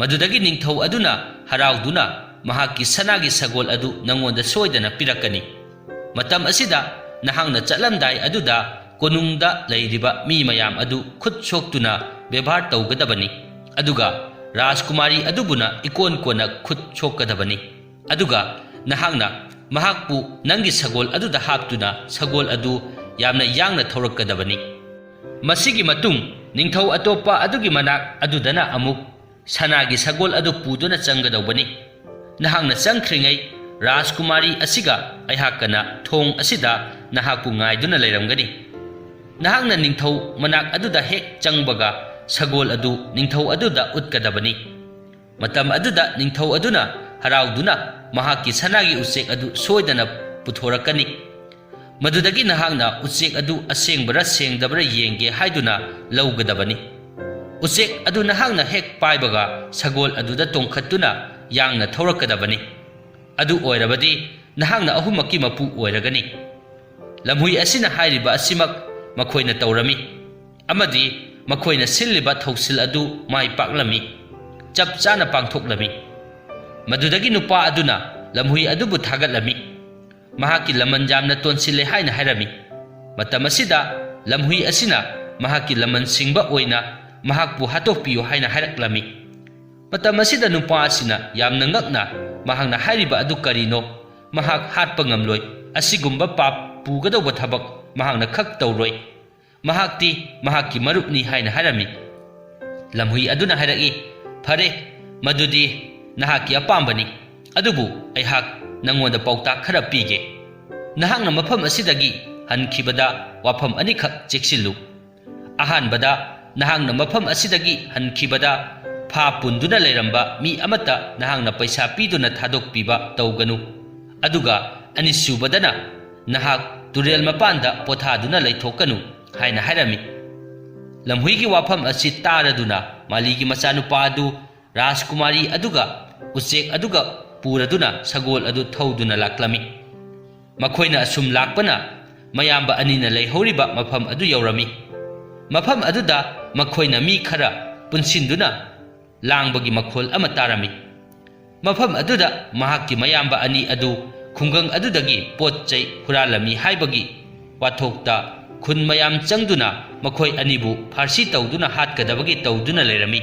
ꯃꯗꯨꯗꯒꯤ ꯅꯤꯡꯊꯧ ꯑꯗꯨꯅ ꯍꯔꯥꯎꯗꯨꯅ ꯃꯍꯥꯛꯀꯤ ꯁꯅꯥꯒꯤ ꯁꯒꯣꯜ ꯑꯗꯨ ꯅꯉꯣꯟꯗ ꯁꯣꯏꯗꯅ ꯄꯤꯔꯛꯀꯅꯤ꯫ ꯃꯇꯝ ꯑꯁꯤꯗ ꯅꯍꯥꯛꯅ ꯆꯠꯂꯝꯗꯥꯏ ꯑꯗꯨꯗ ꯀꯣꯅꯨꯡꯗ ꯂꯩꯔꯤꯕ ꯃꯤ ꯃꯌꯥꯝ ꯑꯗꯨ ꯈꯨꯠ ꯁꯣꯛꯇꯨꯅ ꯕꯦꯕꯥꯔ ꯇꯧꯒꯗꯕꯅꯤ, ꯑꯗꯨꯒ ꯔꯥꯖꯀꯨꯃꯥꯔꯤ ꯑꯗꯨꯕꯨꯅ ꯏꯀꯣꯟ ꯀꯣꯟꯅ ꯈꯨꯠ ꯁꯣꯛꯀꯗꯕꯅꯤ꯫ ꯑꯗꯨꯒ ꯅꯍꯥꯛꯅ ꯃꯍꯥꯛꯄꯨ ꯅꯪꯒꯤ ꯁꯒꯣꯜ ꯑꯗꯨꯗ ꯍꯥꯞꯇꯨꯅ ꯁꯒꯣꯜ ꯑꯗꯨ ꯌꯥꯝꯅ ꯌꯥꯡꯅ ꯊꯧꯔꯛꯀꯗꯕꯅꯤ꯫ ꯃꯁꯤꯒꯤ ꯃꯇꯨꯡ ꯅꯤꯡꯊꯧ ꯑꯇꯣꯞꯄ ꯑꯗꯨꯒꯤ ꯃꯅꯥꯛ ꯑꯗꯨꯗꯅ ꯑꯃꯨꯛ ꯁꯅꯥꯒꯤ ꯁꯒꯣꯜ ꯑꯗꯨ ꯄꯨꯗꯨꯅ ꯆꯪꯒꯗꯧꯕꯅꯤ꯫ ꯅꯍꯥꯛꯅ ꯆꯪꯈ꯭ꯔꯤꯉꯩ ꯔꯥꯖꯀꯨꯃꯥꯔꯤ ꯑꯁꯤꯒ ꯑꯩꯍꯥꯛꯀꯅ ꯊꯣꯡ ꯑꯁꯤꯗ ꯅꯍꯥꯛꯄꯨ ꯉꯥꯏꯗꯨꯅ ꯂꯩꯔꯝꯒꯅꯤ꯫ ꯅꯍꯥꯛꯅ ꯅꯤꯡꯊꯧ ꯃꯅꯥꯛ ꯑꯗꯨꯗ ꯍꯦꯛ ꯆꯪꯕꯒ ꯁꯒꯣꯜ ꯑꯗꯨ ꯅꯤꯡꯊꯧ ꯑꯗꯨꯗ ꯎꯠꯀꯗꯕꯅꯤ꯫ ꯃꯇꯝ ꯑꯗꯨꯗ ꯅꯤꯡꯊꯧ ꯑꯗꯨꯅ ꯍꯔꯥꯎꯗꯨꯅ ꯃꯍꯥꯛꯀꯤ ꯁꯅꯥꯒꯤ ꯎꯆꯦꯛ ꯑꯗꯨ ꯁꯣꯏꯗꯅ ꯄꯨꯊꯣꯔꯛꯀꯅꯤ꯫ ꯃꯗꯨꯗꯒꯤ ꯅꯍꯥꯛꯅ ꯎꯆꯦꯛ ꯑꯗꯨ ꯑꯁꯦꯡꯕꯔ ꯁꯦꯡꯗꯕꯔ ꯌꯦꯡꯒꯦ ꯍꯥꯏꯗꯨꯅ ꯂꯧꯒꯗꯕꯅꯤ꯫ ꯎꯆꯦꯛ ꯑꯗꯨ ꯅꯍꯥꯛꯅ ꯍꯦꯛ ꯄꯥꯏꯕꯒ ꯁꯒꯣꯜ ꯑꯗꯨꯗ ꯇꯣꯡꯈꯠꯇꯨꯅ ꯌꯥꯡꯅ ꯊꯧꯔꯛꯀꯗꯕꯅꯤ꯫ ꯑꯗꯨ ꯑꯣꯏꯔꯕꯗꯤ ꯅꯍꯥꯛꯅ ꯑꯍꯨꯝꯃꯛꯀꯤ ꯃꯄꯨ ꯑꯣꯏꯔꯒꯅꯤ꯫ ꯂꯝꯍꯨꯏ ꯑꯁꯤꯅ ꯍꯥꯏꯔꯤꯕ ꯑꯁꯤꯃꯛ ꯃꯈꯣꯏꯅ ꯇꯧꯔꯝꯃꯤ, ꯑꯃꯗꯤ ꯃꯈꯣꯏꯅ ꯁꯤꯜꯂꯤꯕ ꯊꯧꯁꯤꯜ ꯑꯗꯨ ꯃꯥꯏ ꯄꯥꯛꯂꯝꯃꯤ, ꯆꯞ ꯆꯥꯅ ꯄꯥꯡꯊꯣꯛꯂꯝꯃꯤ꯫ ꯃꯗꯨꯗꯒꯤ ꯅꯨꯄꯥ ꯑꯗꯨꯅ ꯂꯝꯍꯨꯏ ꯑꯗꯨꯕꯨ ꯊꯥꯒꯠꯂꯝꯃꯤ, ꯃꯍꯥꯛꯀꯤ ꯂꯃꯟ ꯌꯥꯝꯅ ꯇꯣꯟꯁꯤꯜꯂꯦ ꯍꯥꯏꯅ ꯍꯥꯏꯔꯝꯃꯤ꯫ ꯃꯇꯝ ꯑꯁꯤꯗ ꯂꯝꯍꯨꯏ ꯑꯁꯤꯅ ꯃꯍꯥꯛꯀꯤ ꯂꯃꯟ ꯁꯤꯡꯕ ꯑꯣꯏꯅ ꯃꯍꯥꯛꯄꯨ ꯍꯥꯠꯇꯣꯛꯄꯤꯌꯨ ꯍꯥꯏꯅ ꯍꯥꯏꯔꯛꯂꯝꯃꯤ꯫ ꯃꯇꯝ ꯑꯁꯤꯗ ꯅꯨꯄꯥ ꯑꯁꯤꯅ ꯌꯥꯝꯅ ꯉꯛꯅ ꯃꯍꯥꯛꯅ ꯍꯥꯏꯔꯤꯕ ꯑꯗꯨ ꯀꯔꯤꯅꯣ, ꯃꯍꯥꯛ ꯍꯥꯠꯄ ꯉꯝꯂꯣꯏ, ꯑꯁꯤꯒꯨꯝꯕ ꯄꯥꯞ ꯄꯨꯒꯗꯧꯕ ꯊꯕꯛ ꯃꯍꯥꯛꯅ ꯈꯛ ꯇꯧꯔꯣꯏ, ꯃꯍꯥꯛꯇꯤ ꯃꯍꯥꯛꯀꯤ ꯃꯔꯨꯞꯅꯤ ꯍꯥꯏꯅ ꯍꯥꯏꯔꯝꯃꯤ꯫ ꯂꯝꯍꯨꯏ ꯑꯗꯨꯅ ꯍꯥꯏꯔꯛꯏ, "ꯐꯔꯦ, ꯃꯗꯨꯗꯤ ꯅꯍꯥꯛꯀꯤ ꯑꯄꯥꯝꯕꯅꯤ, ꯑꯗꯨꯕꯨ ꯑꯩꯍꯥꯛ ꯅꯉꯣꯟꯗ ꯄꯥꯎꯇꯥꯛ ꯈꯔ ꯄꯤꯒꯦ꯫ ꯅꯍꯥꯛꯅ ꯃꯐꯝ ꯑꯁꯤꯗꯒꯤ ꯍꯟꯈꯤꯕꯗ ꯋꯥꯐꯝ ꯑꯅꯤꯈꯛ ꯆꯦꯛꯁꯤꯜꯂꯨ꯫ ꯑꯍꯥꯟꯕꯗ, ꯅꯍꯥꯛꯅ ꯃꯐꯝ ꯑꯁꯤꯗꯒꯤ ꯍꯟꯈꯤꯕꯗ ꯐꯥ ꯄꯨꯟꯗꯨꯅ ꯂꯩꯔꯝꯕ ꯃꯤ ꯑꯃꯠꯇ ꯅꯍꯥꯛꯅ ꯄꯩꯁꯥ ꯄꯤꯗꯨꯅ ꯊꯥꯗꯣꯛꯄꯤꯕ ꯇꯧꯒꯅꯨ꯫ ꯑꯗꯨꯒ ꯑꯅꯤꯁꯨꯕꯗꯅ, ꯅꯍꯥꯛ ꯇꯨꯔꯦꯜ ꯃꯄꯥꯟꯗ ꯄꯣꯊꯥꯗꯨꯅ ꯂꯩꯊꯣꯛꯀꯅꯨ" ꯍꯥꯏꯅ ꯍꯥꯏꯔꯝꯃꯤ꯫ ꯂꯝꯍꯨꯏꯒꯤ ꯋꯥꯐꯝ ꯑꯁꯤ ꯇꯥꯔꯗꯨꯅ ꯃꯥꯂꯤꯒꯤ ꯃꯆꯥꯅꯨꯄꯥ ꯑꯗꯨ ꯔꯥꯖꯀꯨꯃꯥꯔꯤ ꯑꯗꯨꯒ ꯎꯆꯦꯛ ꯑꯗꯨꯒ ꯄꯨꯔꯗꯨꯅ ꯁꯒꯣꯜ ꯑꯗꯨ ꯊꯧꯗꯨꯅ ꯂꯥꯛꯂꯝꯃꯤ꯫ ꯃꯈꯣꯏꯅ ꯑꯁꯨꯝ ꯂꯥꯛꯄꯅ ꯃꯌꯥꯝꯕ ꯑꯅꯤꯅ ꯂꯩꯍꯧꯔꯤꯕ ꯃꯐꯝ ꯑꯗꯨ ꯌꯧꯔꯝꯃꯤ꯫ ꯃꯐꯝ ꯑꯗꯨꯗ ꯃꯈꯣꯏꯅ ꯃꯤ ꯈꯔ ꯄꯨꯟꯁꯤꯟꯗꯨꯅ ꯂꯥꯡꯕꯒꯤ ꯃꯈꯣꯜ ꯑꯃ ꯇꯥꯔꯝꯃꯤ꯫ ꯃꯐꯝ ꯑꯗꯨꯗ ꯃꯍꯥꯛꯀꯤ ꯃꯌꯥꯝꯕ ꯑꯅꯤ ꯑꯗꯨ ꯈꯨꯡꯒꯪ ꯑꯗꯨꯗꯒꯤ ꯄꯣꯠ ꯆꯩ ꯍꯨꯔꯥꯜꯂꯝꯃꯤ ꯍꯥꯏꯕꯒꯤ ꯋꯥꯊꯣꯛꯇ ꯈꯨꯟ ꯃꯌꯥꯝ ꯆꯪꯗꯨꯅ ꯃꯈꯣꯏ ꯑꯅꯤꯕꯨ ꯐꯥꯔꯁꯤ ꯇꯧꯗꯨꯅ ꯍꯥꯠꯀꯗꯕꯒꯤ ꯇꯧꯗꯨꯅ ꯂꯩꯔꯝꯃꯤ꯫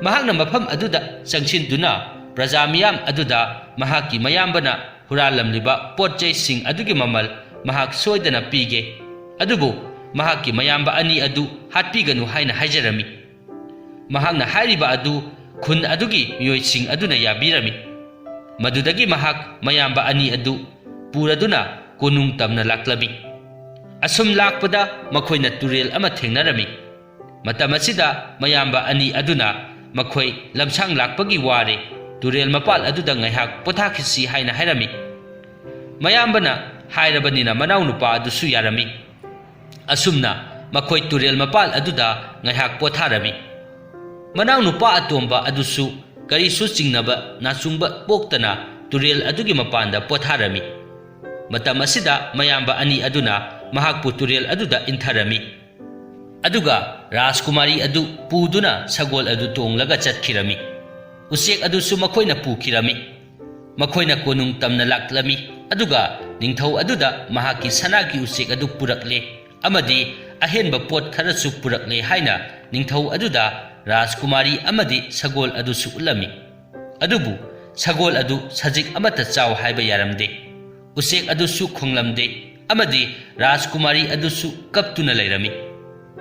ꯃꯍꯥꯛꯅ ꯃꯐꯝ ꯑꯗꯨꯗ ꯆꯪꯁꯤꯟꯗꯨꯅ ꯄ꯭ꯔꯖꯥ ꯃꯤꯌꯥꯝ ꯑꯗꯨꯗ ꯃꯍꯥꯛꯀꯤ ꯃꯌꯥꯝꯕꯅ ꯍꯨꯔꯥꯜꯂꯝꯂꯤꯕ ꯄꯣꯠ ꯆꯩꯁꯤꯡ ꯑꯗꯨꯒꯤ ꯃꯃꯜ ꯃꯍꯥꯛ ꯁꯣꯏꯗꯅ ꯄꯤꯒꯦ, ꯑꯗꯨꯕꯨ ꯃꯍꯥꯛꯀꯤ ꯃꯌꯥꯝꯕ ꯑꯅꯤ ꯑꯗꯨ ꯍꯥꯠꯄꯤꯒꯅꯨ ꯍꯥꯏꯅ ꯍꯥꯏꯖꯔꯝꯃꯤ꯫ ꯃꯍꯥꯛꯅ ꯍꯥꯏꯔꯤꯕ ꯑꯗꯨ ꯈꯨꯟ ꯑꯗꯨꯒꯤ ꯃꯤꯑꯣꯏꯁꯤꯡ ꯑꯗꯨꯅ ꯌꯥꯕꯤꯔꯝꯃꯤ꯫ ꯃꯗꯨꯗꯒꯤ ꯃꯍꯥꯛ ꯃꯌꯥꯝꯕ ꯑꯅꯤ ꯑꯗꯨ ꯄꯨꯔꯗꯨꯅ ꯀꯣꯅꯨꯡ ꯇꯝꯅ ꯂꯥꯛꯂꯝꯃꯤ꯫ ꯑꯁꯨꯝ ꯂꯥꯛꯄꯗ ꯃꯈꯣꯏꯅ ꯇꯨꯔꯦꯜ ꯑꯃ ꯊꯦꯡꯅꯔꯝꯃꯤ꯫ ꯃꯇꯝ ꯑꯁꯤꯗ ꯃꯌꯥꯝꯕ ꯑꯅꯤ ꯑꯗꯨꯅ ꯃꯈꯣꯏ ꯂꯝꯁꯥꯡ ꯂꯥꯛꯄꯒꯤ ꯋꯥꯔꯦ, ꯇꯨꯔꯦꯜ ꯃꯄꯥꯜ ꯑꯗꯨꯗ ꯉꯥꯏꯍꯥꯛ ꯄꯣꯊꯥꯈꯤꯁꯤ ꯍꯥꯏꯅ ꯍꯥꯏꯔꯝꯃꯤ꯫ ꯃꯌꯥꯝꯕꯅ ꯍꯥꯏꯔꯕꯅꯤꯅ ꯃꯅꯥꯎꯅꯨꯄꯥ ꯑꯗꯨꯁꯨ ꯌꯥꯔꯝꯃꯤ꯫ ꯑꯁꯨꯝꯅ ꯃꯈꯣꯏ ꯇꯨꯔꯦꯜ ꯃꯄꯥꯜ ꯑꯗꯨꯗ ꯉꯥꯏꯍꯥꯛ ꯄꯣꯊꯥꯔꯝꯃꯤ꯫ ꯃꯅꯥꯎꯅꯨꯄꯥ ꯑꯇꯣꯝꯕ ꯑꯗꯨꯁꯨ ꯀꯔꯤꯁꯨ ꯆꯤꯡꯅꯕ ꯅꯥꯆꯨꯡꯕ ꯄꯣꯛꯇꯅ ꯇꯨꯔꯦꯜ ꯑꯗꯨꯒꯤ ꯃꯄꯥꯟꯗ ꯄꯣꯊꯥꯔꯝꯃꯤ꯫ ꯃꯇꯝ ꯑꯁꯤꯗ ꯃꯌꯥꯝꯕ ꯑꯅꯤ ꯑꯗꯨꯅ ꯃꯍꯥꯛꯄꯨ ꯇꯨꯔꯦꯜ ꯑꯗꯨꯗ ꯏꯟꯊꯔꯝꯃꯤ꯫ ꯑꯗꯨꯒ ꯔꯥꯖꯀꯨꯃꯥꯔꯤ ꯑꯗꯨ ꯄꯨꯗꯨꯅ ꯁꯒꯣꯜ ꯑꯗꯨ ꯇꯣꯡꯂꯒ ꯆꯠꯈꯤꯔꯝꯃꯤ꯫ ꯎꯆꯦꯛ ꯑꯗꯨꯁꯨ ꯃꯈꯣꯏꯅ ꯄꯨꯈꯤꯔꯝꯃꯤ꯫ ꯃꯈꯣꯏꯅ ꯀꯣꯅꯨꯡ ꯇꯝꯅ ꯂꯥꯛꯂꯝꯃꯤ꯫ ꯑꯗꯨꯒ ꯅꯤꯡꯊꯧ ꯑꯗꯨꯗ ꯃꯍꯥꯛꯀꯤ ꯁꯅꯥꯒꯤ ꯎꯆꯦꯛ ꯑꯗꯨ ꯄꯨꯔꯛꯂꯦ ꯑꯃꯗꯤ ꯑꯍꯦꯟꯕ ꯄꯣꯠ ꯈꯔꯁꯨ ꯄꯨꯔꯛꯂꯦ ꯍꯥꯏꯅ ꯅꯤꯡꯊꯧ ꯑꯗꯨꯗ ꯔꯥꯖꯀꯨꯃꯥꯔꯤ ꯑꯃꯗꯤ ꯁꯒꯣꯜ ꯑꯗꯨꯁꯨ ꯎꯠꯂꯝꯃꯤ꯫ ꯑꯗꯨꯕꯨ ꯁꯒꯣꯜ ꯑꯗꯨ ꯁꯖꯤꯛ ꯑꯃꯠꯇ ꯆꯥꯎ ꯍꯥꯏꯕ ꯌꯥꯔꯝꯗꯦ꯫ ꯎꯆꯦꯛ ꯑꯗꯨꯁꯨ ꯈꯣꯡꯂꯝꯗꯦ ꯑꯃꯗꯤ ꯔꯥꯖꯀꯨꯃꯥꯔꯤ ꯑꯗꯨꯁꯨ ꯀꯞꯇꯨꯅ ꯂꯩꯔꯝꯃꯤ꯫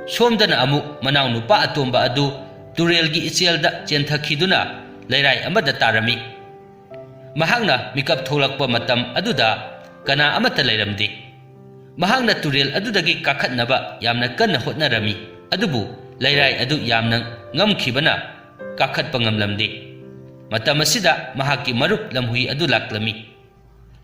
ꯁꯣꯝꯗꯅ ꯑꯃꯨꯛ ꯃꯅꯥꯎꯅꯨꯄꯥ ꯑꯇꯣꯝꯕ ꯑꯗꯨ ꯇꯨꯔꯦꯜꯒꯤ ꯏꯆꯦꯜꯗ ꯆꯦꯟꯊꯈꯤꯗꯨꯅ ꯂꯩꯔꯥꯏ ꯑꯃꯗ ꯇꯥꯔꯝꯃꯤ꯫ ꯃꯍꯥꯛꯅ ꯃꯤꯀꯞ ꯊꯣꯛꯂꯛꯄ ꯃꯇꯝ ꯑꯗꯨꯗ ꯀꯅꯥ ꯑꯃꯠꯇ ꯂꯩꯔꯝꯗꯦ꯫ ꯃꯍꯥꯛꯅ ꯇꯨꯔꯦꯜ ꯑꯗꯨꯗꯒꯤ ꯀꯥꯈꯠꯅꯕ ꯌꯥꯝꯅ ꯀꯟꯅ ꯍꯣꯠꯅꯔꯝꯃꯤ, ꯑꯗꯨꯕꯨ ꯂꯩꯔꯥꯏ ꯑꯗꯨ ꯌꯥꯝꯅ ꯉꯝꯈꯤꯕꯅ ꯀꯥꯈꯠꯄ ꯉꯝꯂꯝꯗꯦ꯫ ꯃꯇꯝ ꯑꯁꯤꯗ ꯃꯍꯥꯛꯀꯤ ꯃꯔꯨꯞ ꯂꯝꯍꯨꯏ ꯑꯗꯨ ꯂꯥꯛꯂꯝꯃꯤ꯫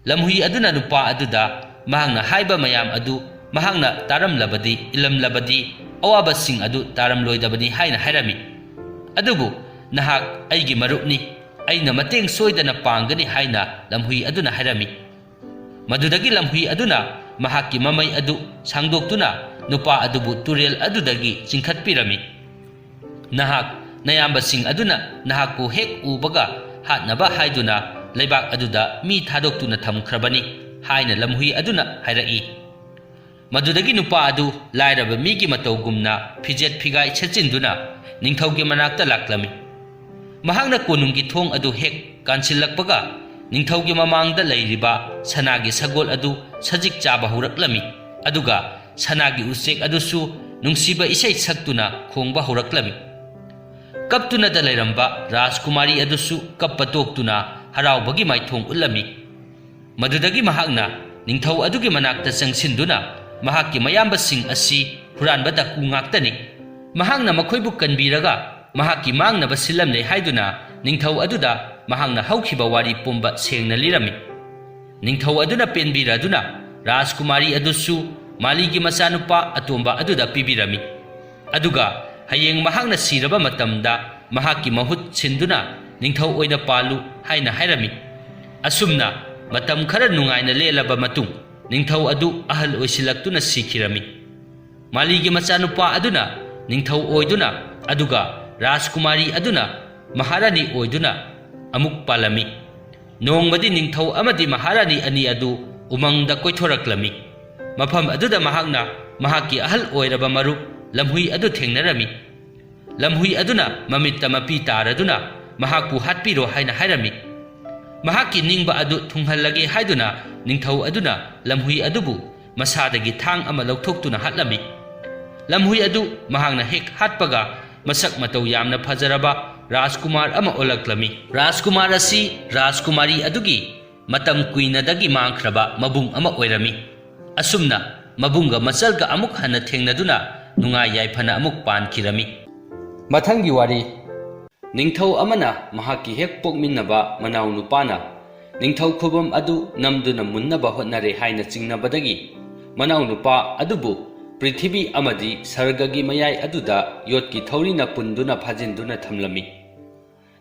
ꯂꯝꯍꯨꯏ ꯑꯗꯨꯅ ꯅꯨꯄꯥ ꯑꯗꯨꯗ ꯃꯍꯥꯛꯅ ꯍꯥꯏꯕ ꯃꯌꯥꯝ ꯑꯗꯨ ꯃꯍꯥꯛꯅ ꯇꯥꯔꯝꯂꯕꯗꯤ, ꯏꯜꯂꯝꯂꯕꯗꯤ, ꯑꯋꯥꯕꯁꯤꯡ ꯑꯗꯨ ꯇꯥꯔꯝꯂꯣꯏꯗꯕꯅꯤ ꯍꯥꯏꯅ ꯍꯥꯏꯔꯝꯃꯤ꯫ ꯑꯗꯨꯕꯨ ꯅꯍꯥꯛ ꯑꯩꯒꯤ ꯃꯔꯨꯞꯅꯤ, ꯑꯩꯅ ꯃꯇꯦꯡ ꯁꯣꯏꯗꯅ ꯄꯥꯡꯒꯅꯤ" ꯍꯥꯏꯅ ꯂꯝꯍꯨꯏ ꯑꯗꯨꯅ ꯍꯥꯏꯔꯝꯃꯤ꯫ ꯃꯗꯨꯗꯒꯤ ꯂꯝꯍꯨꯏ ꯑꯗꯨꯅ ꯃꯍꯥꯛꯀꯤ ꯃꯃꯩ ꯑꯗꯨ ꯁꯥꯡꯗꯣꯛꯇꯨꯅ ꯅꯨꯄꯥ ꯑꯗꯨꯕꯨ ꯇꯨꯔꯦꯜ ꯑꯗꯨꯗꯒꯤ ꯆꯤꯡꯈꯠꯄꯤꯔꯝꯃꯤ꯫ "ꯅꯍꯥꯛ ꯅꯌꯥꯝꯕꯁꯤꯡ ꯑꯗꯨꯅ ꯅꯍꯥꯛꯄꯨ ꯍꯦꯛ ꯎꯕꯒ ꯍꯥꯠꯅꯕ ꯍꯥꯏꯗꯨꯅ ꯂꯩꯕꯥꯛ ꯑꯗꯨꯗ ꯃꯤ ꯊꯥꯗꯣꯛꯇꯨꯅ ꯊꯝꯈ꯭ꯔꯕꯅꯤ" ꯍꯥꯏꯅ ꯂꯝꯍꯨꯏ ꯑꯗꯨꯅ ꯍꯥꯏꯔꯛꯏ꯫ ꯃꯗꯨꯗꯒꯤ ꯅꯨꯄꯥ ꯑꯗꯨ ꯂꯥꯏꯔꯕ ꯃꯤꯒꯤ ꯃꯇꯧꯒꯨꯝꯅ ꯐꯤꯖꯦꯠ ꯐꯤꯒꯥꯏ ꯁꯦꯠꯆꯤꯟꯗꯨꯅ ꯅꯤꯡꯊꯧꯒꯤ ꯃꯅꯥꯛꯇ ꯂꯥꯛꯂꯝꯃꯤ꯫ ꯃꯍꯥꯛꯅ ꯀꯣꯅꯨꯡꯒꯤ ꯊꯣꯡ ꯑꯗꯨ ꯍꯦꯛ ꯀꯥꯟꯁꯤꯜꯂꯛꯄꯒ, ꯅꯤꯡꯊꯧꯒꯤ ꯃꯃꯥꯡꯗ ꯂꯩꯔꯤꯕ ꯁꯅꯥꯒꯤ ꯁꯒꯣꯜ ꯑꯗꯨ ꯁꯖꯤꯛ ꯆꯥꯕ ꯍꯧꯔꯛꯂꯝꯃꯤ, ꯑꯗꯨꯒ ꯁꯅꯥꯒꯤ ꯎꯆꯦꯛ ꯑꯗꯨꯁꯨ ꯅꯨꯡꯁꯤꯕ ꯏꯁꯩ ꯁꯛꯇꯨꯅ ꯈꯣꯡꯕ ꯍꯧꯔꯛꯂꯝꯃꯤ꯫ ꯀꯞꯇꯨꯅꯗ ꯂꯩꯔꯝꯕ ꯔꯥꯖꯀꯨꯃꯥꯔꯤ ꯑꯗꯨꯁꯨ ꯀꯞꯄ ꯇꯣꯛꯇꯨꯅ ꯍꯔꯥꯎꯕꯒꯤ ꯃꯥꯏꯊꯣꯡ ꯎꯠꯂꯝꯃꯤ꯫ ꯃꯗꯨꯗꯒꯤ ꯃꯍꯥꯛꯅ ꯅꯤꯡꯊꯧ ꯑꯗꯨꯒꯤ ꯃꯅꯥꯛꯇ ꯆꯪꯁꯤꯟꯗꯨꯅ, "ꯃꯍꯥꯛꯀꯤ ꯃꯌꯥꯝꯕꯁꯤꯡ ꯑꯁꯤ ꯍꯨꯔꯥꯟꯕ ꯗꯥꯀꯨ ꯉꯥꯛꯇꯅꯤ꯫ ꯃꯍꯥꯛꯅ ꯃꯈꯣꯏꯕꯨ ꯀꯟꯕꯤꯔꯒ ꯃꯍꯥꯛꯀꯤ ꯃꯥꯡꯅꯕ ꯁꯤꯜꯂꯝꯂꯦ" ꯍꯥꯏꯗꯨꯅ ꯅꯤꯡꯊꯧ ꯑꯗꯨꯗ ꯃꯍꯥꯛꯅ ꯍꯧꯈꯤꯕ ꯋꯥꯔꯤ ꯄꯨꯝꯕ ꯁꯦꯡꯅ ꯂꯤꯔꯝꯃꯤ꯫ ꯅꯤꯡꯊꯧ ꯑꯗꯨꯅ ꯄꯦꯟꯕꯤꯔꯗꯨꯅ ꯔꯥꯖꯀꯨꯃꯥꯔꯤ ꯑꯗꯨꯁꯨ ꯃꯥꯂꯤꯒꯤ ꯃꯆꯥꯅꯨꯄꯥ ꯑꯇꯣꯝꯕ ꯑꯗꯨꯗ ꯄꯤꯕꯤꯔꯝꯃꯤ꯫ ꯑꯗꯨꯒ ꯍꯌꯦꯡ ꯃꯍꯥꯛꯅ ꯁꯤꯔꯕ ꯃꯇꯝꯗ ꯃꯍꯥꯛꯀꯤ ꯃꯍꯨꯠ ꯁꯤꯟꯗꯨꯅ ꯅꯤꯡꯊꯧ ꯑꯣꯏꯅ ꯄꯥꯜꯂꯨ ꯍꯥꯏꯅ ꯍꯥꯏꯔꯝꯃꯤ꯫ ꯑꯁꯨꯝꯅ ꯃꯇꯝ ꯈꯔ ꯅꯨꯡꯉꯥꯏꯅ ꯂꯦꯜꯂꯕ ꯃꯇꯨꯡ, ꯅꯤꯡꯊꯧ ꯑꯗꯨ ꯑꯍꯜ ꯑꯣꯏꯁꯤꯜꯂꯛꯇꯨꯅ ꯁꯤꯈꯤꯔꯝꯃꯤ꯫ ꯃꯥꯂꯤꯒꯤ ꯃꯆꯥꯅꯨꯄꯥ ꯑꯗꯨꯅ ꯅꯤꯡꯊꯧ ꯑꯣꯏꯗꯨꯅ, ꯑꯗꯨꯒ ꯔꯥꯖꯀꯨꯃꯥꯔꯤ ꯑꯗꯨꯅ ꯃꯍꯥꯔꯥꯅꯤ ꯑꯣꯏꯗꯨꯅ ꯑꯃꯨꯛ ꯄꯥꯜꯂꯝꯃꯤ꯫ ꯅꯣꯡꯃꯗꯤ ꯅꯤꯡꯊꯧ ꯑꯃꯗꯤ ꯃꯍꯥꯔꯥꯅꯤ ꯑꯅꯤ ꯑꯗꯨ ꯎꯃꯪꯗ ꯀꯣꯏꯊꯣꯔꯛꯂꯝꯃꯤ꯫ ꯃꯐꯝ ꯑꯗꯨꯗ ꯃꯍꯥꯛꯅ ꯃꯍꯥꯛꯀꯤ ꯑꯍꯜ ꯑꯣꯏꯔꯕ ꯃꯔꯨꯞ ꯂꯝꯍꯨꯏ ꯑꯗꯨ ꯊꯦꯡꯅꯔꯝꯃꯤ꯫ ꯂꯝꯍꯨꯏ ꯑꯗꯨꯅ ꯃꯃꯤꯠꯇ ꯃꯄꯤ ꯇꯥꯔꯗꯨꯅ ꯃꯍꯥꯛꯄꯨ ꯍꯥꯠꯄꯤꯔꯣ ꯍꯥꯏꯅ ꯍꯥꯏꯔꯝꯃꯤ꯫ ꯃꯍꯥꯛꯀꯤ ꯅꯤꯡꯕ ꯑꯗꯨ ꯊꯨꯡꯍꯜꯂꯒꯦ ꯍꯥꯏꯗꯨꯅ ꯅꯤꯡꯊꯧ ꯑꯗꯨꯅ ꯂꯝꯍꯨꯏ ꯑꯗꯨꯕꯨ ꯃꯁꯥꯗꯒꯤ ꯊꯥꯡ ꯑꯃ ꯂꯧꯊꯣꯛꯇꯨꯅ ꯍꯥꯠꯂꯝꯃꯤ꯫ ꯂꯝꯍꯨꯏ ꯑꯗꯨ ꯃꯍꯥꯛꯅ ꯍꯦꯛ ꯍꯥꯠꯄꯒ, ꯃꯁꯛ ꯃꯇꯧ ꯌꯥꯝꯅ ꯐꯖꯔꯕ ꯔꯥꯖꯀꯨꯃꯥꯔ ꯑꯃ ꯑꯣꯜꯂꯛꯂꯝꯃꯤ꯫ ꯔꯥꯖꯀꯨꯃꯥꯔ ꯑꯁꯤ ꯔꯥꯖꯀꯨꯃꯥꯔꯤ ꯑꯗꯨꯒꯤ ꯃꯇꯝ ꯀꯨꯏꯅꯗꯒꯤ ꯃꯥꯡꯈ꯭ꯔꯕ ꯃꯕꯨꯡ ꯑꯃ ꯑꯣꯏꯔꯝꯃꯤ꯫ ꯑꯁꯨꯝꯅ ꯃꯕꯨꯡꯒ ꯃꯆꯜꯒ ꯑꯃꯨꯛ ꯍꯟꯅ ꯊꯦꯡꯅꯗꯨꯅ ꯅꯨꯡꯉꯥꯏ ꯌꯥꯏꯐꯅ ꯑꯃꯨꯛ ꯄꯥꯟꯈꯤꯔꯝꯃꯤ꯫ ꯃꯊꯪꯒꯤ ꯋꯥꯔꯤ꯫ ꯅꯤꯡꯊꯧ ꯑꯃꯅ ꯃꯍꯥꯛꯀꯤ ꯍꯦꯛ ꯄꯣꯛꯃꯤꯟꯅꯕ ꯃꯅꯥꯎ ꯅꯨꯄꯥꯅ ꯅꯤꯡꯊꯧ ꯈꯨꯕꯝ ꯑꯗꯨ ꯅꯝꯗꯨꯅ ꯃꯨꯟꯅꯕ ꯍꯣꯠꯅꯔꯦ ꯍꯥꯏꯅ ꯆꯤꯡꯅꯕꯗꯒꯤ, ꯃꯅꯥꯎ ꯅꯨꯄꯥ ꯑꯗꯨꯕꯨ ꯄ꯭ꯔꯤꯊꯤꯕꯤ ꯑꯃꯗꯤ ꯁꯔꯒꯒꯤ ꯃꯌꯥꯏ ꯑꯗꯨꯗ ꯌꯣꯠꯀꯤ ꯊꯧꯔꯤꯅ ꯄꯨꯟꯗꯨꯅ ꯐꯥꯖꯤꯟꯗꯨꯅ ꯊꯝꯂꯝꯃꯤ꯫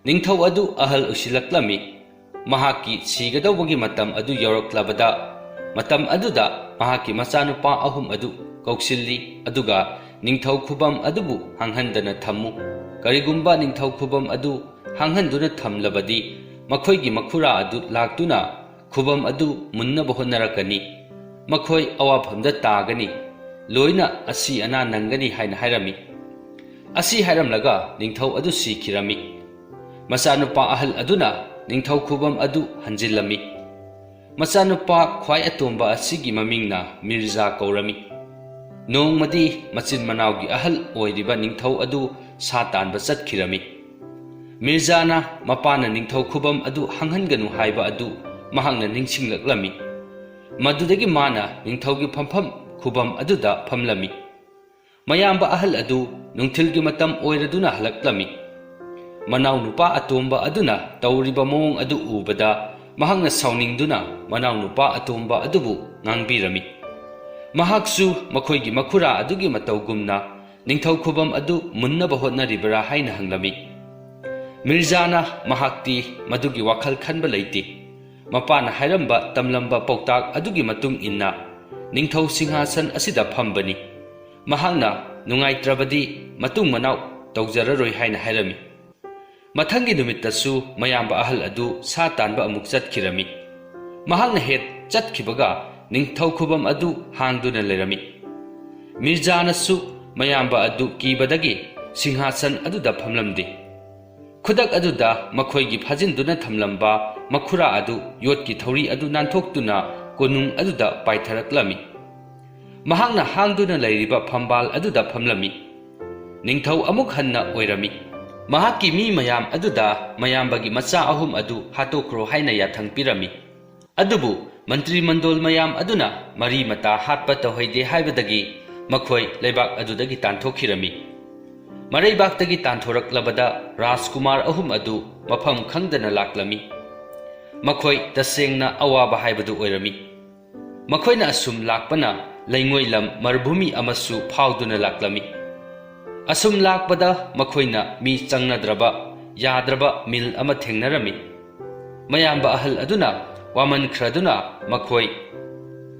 ꯅꯤꯡꯊꯧ ꯑꯗꯨ ꯑꯍꯜ ꯑꯣꯏꯁꯤꯜꯂꯛꯂꯝꯃꯤ꯫ ꯃꯍꯥꯛꯀꯤ ꯁꯤꯒꯗꯧꯕꯒꯤ ꯃꯇꯝ ꯑꯗꯨ ꯌꯧꯔꯛꯂꯕꯗ, ꯃꯇꯝ ꯑꯗꯨꯗ ꯃꯍꯥꯛꯀꯤ ꯃꯆꯥꯅꯨꯄꯥ ꯑꯍꯨꯝ ꯑꯗꯨ ꯀꯧꯁꯤꯜꯂꯤ, ꯑꯗꯨꯒ ꯅꯤꯡꯊꯧ ꯈꯨꯕꯝ ꯑꯗꯨꯕꯨ ꯍꯥꯡꯍꯟꯗꯅ ꯊꯝꯃꯨ꯫ ꯀꯔꯤꯒꯨꯝꯕ ꯅꯤꯡꯊꯧ ꯈꯨꯕꯝ ꯑꯗꯨ ꯍꯥꯡꯍꯟꯗꯨꯅ ꯊꯝꯂꯕꯗꯤ, ꯃꯈꯣꯏꯒꯤ ꯃꯈꯨꯔꯥ ꯑꯗꯨ ꯂꯥꯛꯇꯨꯅ ꯈꯨꯕꯝ ꯑꯗꯨ ꯃꯨꯟꯅꯕ ꯍꯣꯠꯅꯔꯛꯀꯅꯤ꯫ ꯃꯈꯣꯏ ꯑꯋꯥꯐꯝꯗ ꯇꯥꯒꯅꯤ, ꯂꯣꯏꯅ ꯑꯁꯤ ꯑꯅꯥ ꯅꯪꯒꯅꯤ ꯍꯥꯏꯅ ꯍꯥꯏꯔꯝꯃꯤ꯫ ꯑꯁꯤ ꯍꯥꯏꯔꯝꯂꯒ ꯅꯤꯡꯊꯧ ꯑꯗꯨ ꯁꯤꯈꯤꯔꯝꯃꯤ꯫ ꯃꯆꯥꯅꯨꯄꯥ ꯑꯍꯜ ꯑꯗꯨꯅ ꯅꯤꯡꯊꯧ ꯈꯨꯕꯝ ꯑꯗꯨ ꯍꯟꯖꯤꯜꯂꯝꯃꯤ꯫ ꯃꯆꯥꯅꯨꯄꯥ ꯈ꯭ꯋꯥꯏ ꯑꯇꯣꯝꯕ ꯑꯁꯤꯒꯤ ꯃꯃꯤꯡꯅ ꯃꯤꯔꯖꯥ ꯀꯧꯔꯝꯃꯤ꯫ ꯅꯣꯡꯃꯗꯤ ꯃꯆꯤꯟ ꯃꯅꯥꯎꯒꯤ ꯑꯍꯜ ꯑꯣꯏꯔꯤꯕ ꯅꯤꯡꯊꯧ ꯑꯗꯨ ꯁꯥ ꯇꯥꯟꯕ ꯆꯠꯈꯤꯔꯝꯃꯤ꯫ ꯃꯤꯔꯖꯥꯅ ꯃꯄꯥꯅ ꯅꯤꯡꯊꯧ ꯈꯨꯕꯝ ꯑꯗꯨ ꯍꯥꯡꯍꯟꯒꯅꯨ ꯍꯥꯏꯕ ꯑꯗꯨ ꯃꯍꯥꯛꯅ ꯅꯤꯡꯁꯤꯡꯂꯛꯂꯝꯃꯤ꯫ ꯃꯗꯨꯗꯒꯤ ꯃꯥꯅ ꯅꯤꯡꯊꯧꯒꯤ ꯐꯝꯐꯝ ꯈꯨꯕꯝ ꯑꯗꯨꯗ ꯐꯝꯂꯝꯃꯤ꯫ ꯃꯌꯥꯝꯕ ꯑꯍꯜ ꯑꯗꯨ ꯅꯨꯡꯊꯤꯜꯒꯤ ꯃꯇꯝ ꯑꯣꯏꯔꯗꯨꯅ ꯍꯜꯂꯛꯂꯝꯃꯤ꯫ ꯃꯅꯥꯎꯅꯨꯄꯥ ꯑꯇꯣꯝꯕ ꯑꯗꯨꯅ ꯇꯧꯔꯤꯕ ꯃꯑꯣꯡ ꯑꯗꯨ ꯎꯕꯗ, ꯃꯍꯥꯛꯅ ꯁꯥꯎꯅꯤꯡꯗꯨꯅ ꯃꯅꯥꯎꯅꯨꯄꯥ ꯑꯇꯣꯝꯕ ꯑꯗꯨꯕꯨ ꯉꯥꯡꯕꯤꯔꯝꯃꯤ꯫ ꯃꯍꯥꯛꯁꯨ ꯃꯈꯣꯏꯒꯤ ꯃꯈꯨꯔꯥ ꯑꯗꯨꯒꯤ ꯃꯇꯧꯒꯨꯝꯅ ꯅꯤꯡꯊꯧ ꯈꯨꯕꯝ ꯑꯗꯨ ꯃꯨꯟꯅꯕ ꯍꯣꯠꯅꯔꯤꯕꯔꯥ ꯍꯥꯏꯅ ꯍꯪꯂꯝꯃꯤ꯫ ꯃꯤꯔꯖꯥꯅ ꯃꯍꯥꯛꯇꯤ ꯃꯗꯨꯒꯤ ꯋꯥꯈꯜ ꯈꯟꯕ ꯂꯩꯇꯦ꯫ ꯃꯄꯥꯅ ꯍꯥꯏꯔꯝꯕ, ꯇꯝꯂꯝꯕ ꯄꯥꯎꯇꯥꯛ ꯑꯗꯨꯒꯤ ꯃꯇꯨꯡ ꯏꯟꯅ ꯅꯤꯡꯊꯧ ꯁꯤꯡꯍꯥꯁꯟ ꯑꯁꯤꯗ ꯐꯝꯕꯅꯤ꯫ ꯃꯍꯥꯛꯅ ꯅꯨꯡꯉꯥꯏꯇ꯭ꯔꯕꯗꯤ ꯃꯇꯨꯡ ꯃꯅꯥꯎ ꯇꯧꯖꯔꯔꯣꯏ ꯍꯥꯏꯅ ꯍꯥꯏꯔꯝꯃꯤ꯫ ꯃꯊꯪꯒꯤ ꯅꯨꯃꯤꯠꯇꯁꯨ ꯃꯌꯥꯝꯕ ꯑꯍꯜ ꯑꯗꯨ ꯁꯥ ꯇꯥꯟꯕ ꯑꯃꯨꯛ ꯆꯠꯈꯤꯔꯝꯃꯤ꯫ ꯃꯍꯥꯛꯅ ꯍꯦꯛ ꯆꯠꯈꯤꯕꯒ ꯅꯤꯡꯊꯧ ꯈꯨꯕꯝ ꯑꯗꯨ ꯍꯥꯡꯗꯨꯅ ꯂꯩꯔꯝꯃꯤ꯫ ꯃꯤꯔꯖꯥꯅꯁꯨ ꯃꯌꯥꯝꯕ ꯑꯗꯨ ꯀꯤꯕꯗꯒꯤ ꯁꯤꯡꯍꯥꯁꯟ ꯑꯗꯨꯗ ꯐꯝꯂꯝꯗꯦ꯫ ꯈꯨꯗꯛ ꯑꯗꯨꯗ ꯃꯈꯣꯏꯒꯤ ꯐꯥꯖꯤꯟꯗꯨꯅ ꯊꯝꯂꯝꯕ ꯃꯈꯨꯔꯥ ꯑꯗꯨ, ꯌꯣꯠꯀꯤ ꯊꯧꯔꯤ ꯑꯗꯨ ꯅꯥꯟꯊꯣꯛꯇꯨꯅ ꯀꯣꯅꯨꯡ ꯑꯗꯨꯗ ꯄꯥꯏꯊꯔꯛꯂꯝꯃꯤ꯫ ꯃꯍꯥꯛꯅ ꯍꯥꯡꯗꯨꯅ ꯂꯩꯔꯤꯕ ꯐꯝꯕꯥꯜ ꯑꯗꯨꯗ ꯐꯝꯂꯝꯃꯤ꯫ ꯅꯤꯡꯊꯧ ꯑꯃꯨꯛ ꯍꯟꯅ ꯑꯣꯏꯔꯝꯃꯤ꯫ ꯃꯍꯥꯛꯀꯤ ꯃꯤ ꯃꯌꯥꯝ ꯑꯗꯨꯗ ꯃꯌꯥꯝꯕꯒꯤ ꯃꯆꯥ ꯑꯍꯨꯝ ꯑꯗꯨ ꯍꯥꯠꯇꯣꯛꯈ꯭ꯔꯣ ꯍꯥꯏꯅ ꯌꯥꯊꯪ ꯄꯤꯔꯝꯃꯤ꯫ ꯑꯗꯨꯕꯨ ꯃꯟꯇ꯭ꯔꯤ ꯃꯟꯗꯣꯜ ꯃꯌꯥꯝ ꯑꯗꯨꯅ ꯃꯔꯤ ꯃꯇꯥ ꯍꯥꯠꯄ ꯇꯧꯍꯩꯗꯦ ꯍꯥꯏꯕꯗꯒꯤ ꯃꯈꯣꯏ ꯂꯩꯕꯥꯛ ꯑꯗꯨꯗꯒꯤ ꯇꯥꯟꯊꯣꯛꯈꯤꯔꯝꯃꯤ꯫ ꯃꯔꯩꯕꯥꯛꯇꯒꯤ ꯇꯥꯟꯊꯣꯔꯛꯂꯕꯗ ꯔꯥꯖꯀꯨꯃꯥꯔ ꯑꯍꯨꯝ ꯑꯗꯨ ꯃꯐꯝ ꯈꯪꯗꯅ ꯂꯥꯛꯂꯝꯃꯤ꯫ ꯃꯈꯣꯏ ꯇꯁꯦꯡꯅ ꯑꯋꯥꯕ ꯍꯥꯏꯕꯗꯨ ꯑꯣꯏꯔꯝꯃꯤ꯫ ꯃꯈꯣꯏꯅ ꯑꯁꯨꯝ ꯂꯥꯛꯄꯅ ꯂꯩꯉꯣꯏ ꯂꯝ ꯃꯔꯨꯚꯨꯃꯤ ꯑꯃꯁꯨ ꯐꯥꯎꯗꯨꯅ ꯂꯥꯛꯂꯝꯃꯤ꯫ ꯑꯁꯨꯝ ꯂꯥꯛꯄꯗ ꯃꯈꯣꯏꯅ ꯃꯤ ꯆꯪꯅꯗ꯭ꯔꯕ ꯌꯥꯗ꯭ꯔꯕ ꯃꯤꯜ ꯑꯃ ꯊꯦꯡꯅꯔꯝꯃꯤ꯫ ꯃꯌꯥꯝꯕ ꯑꯍꯜ ꯑꯗꯨꯅ ꯋꯥꯃꯟꯈ꯭ꯔꯗꯨꯅ ꯃꯈꯣꯏ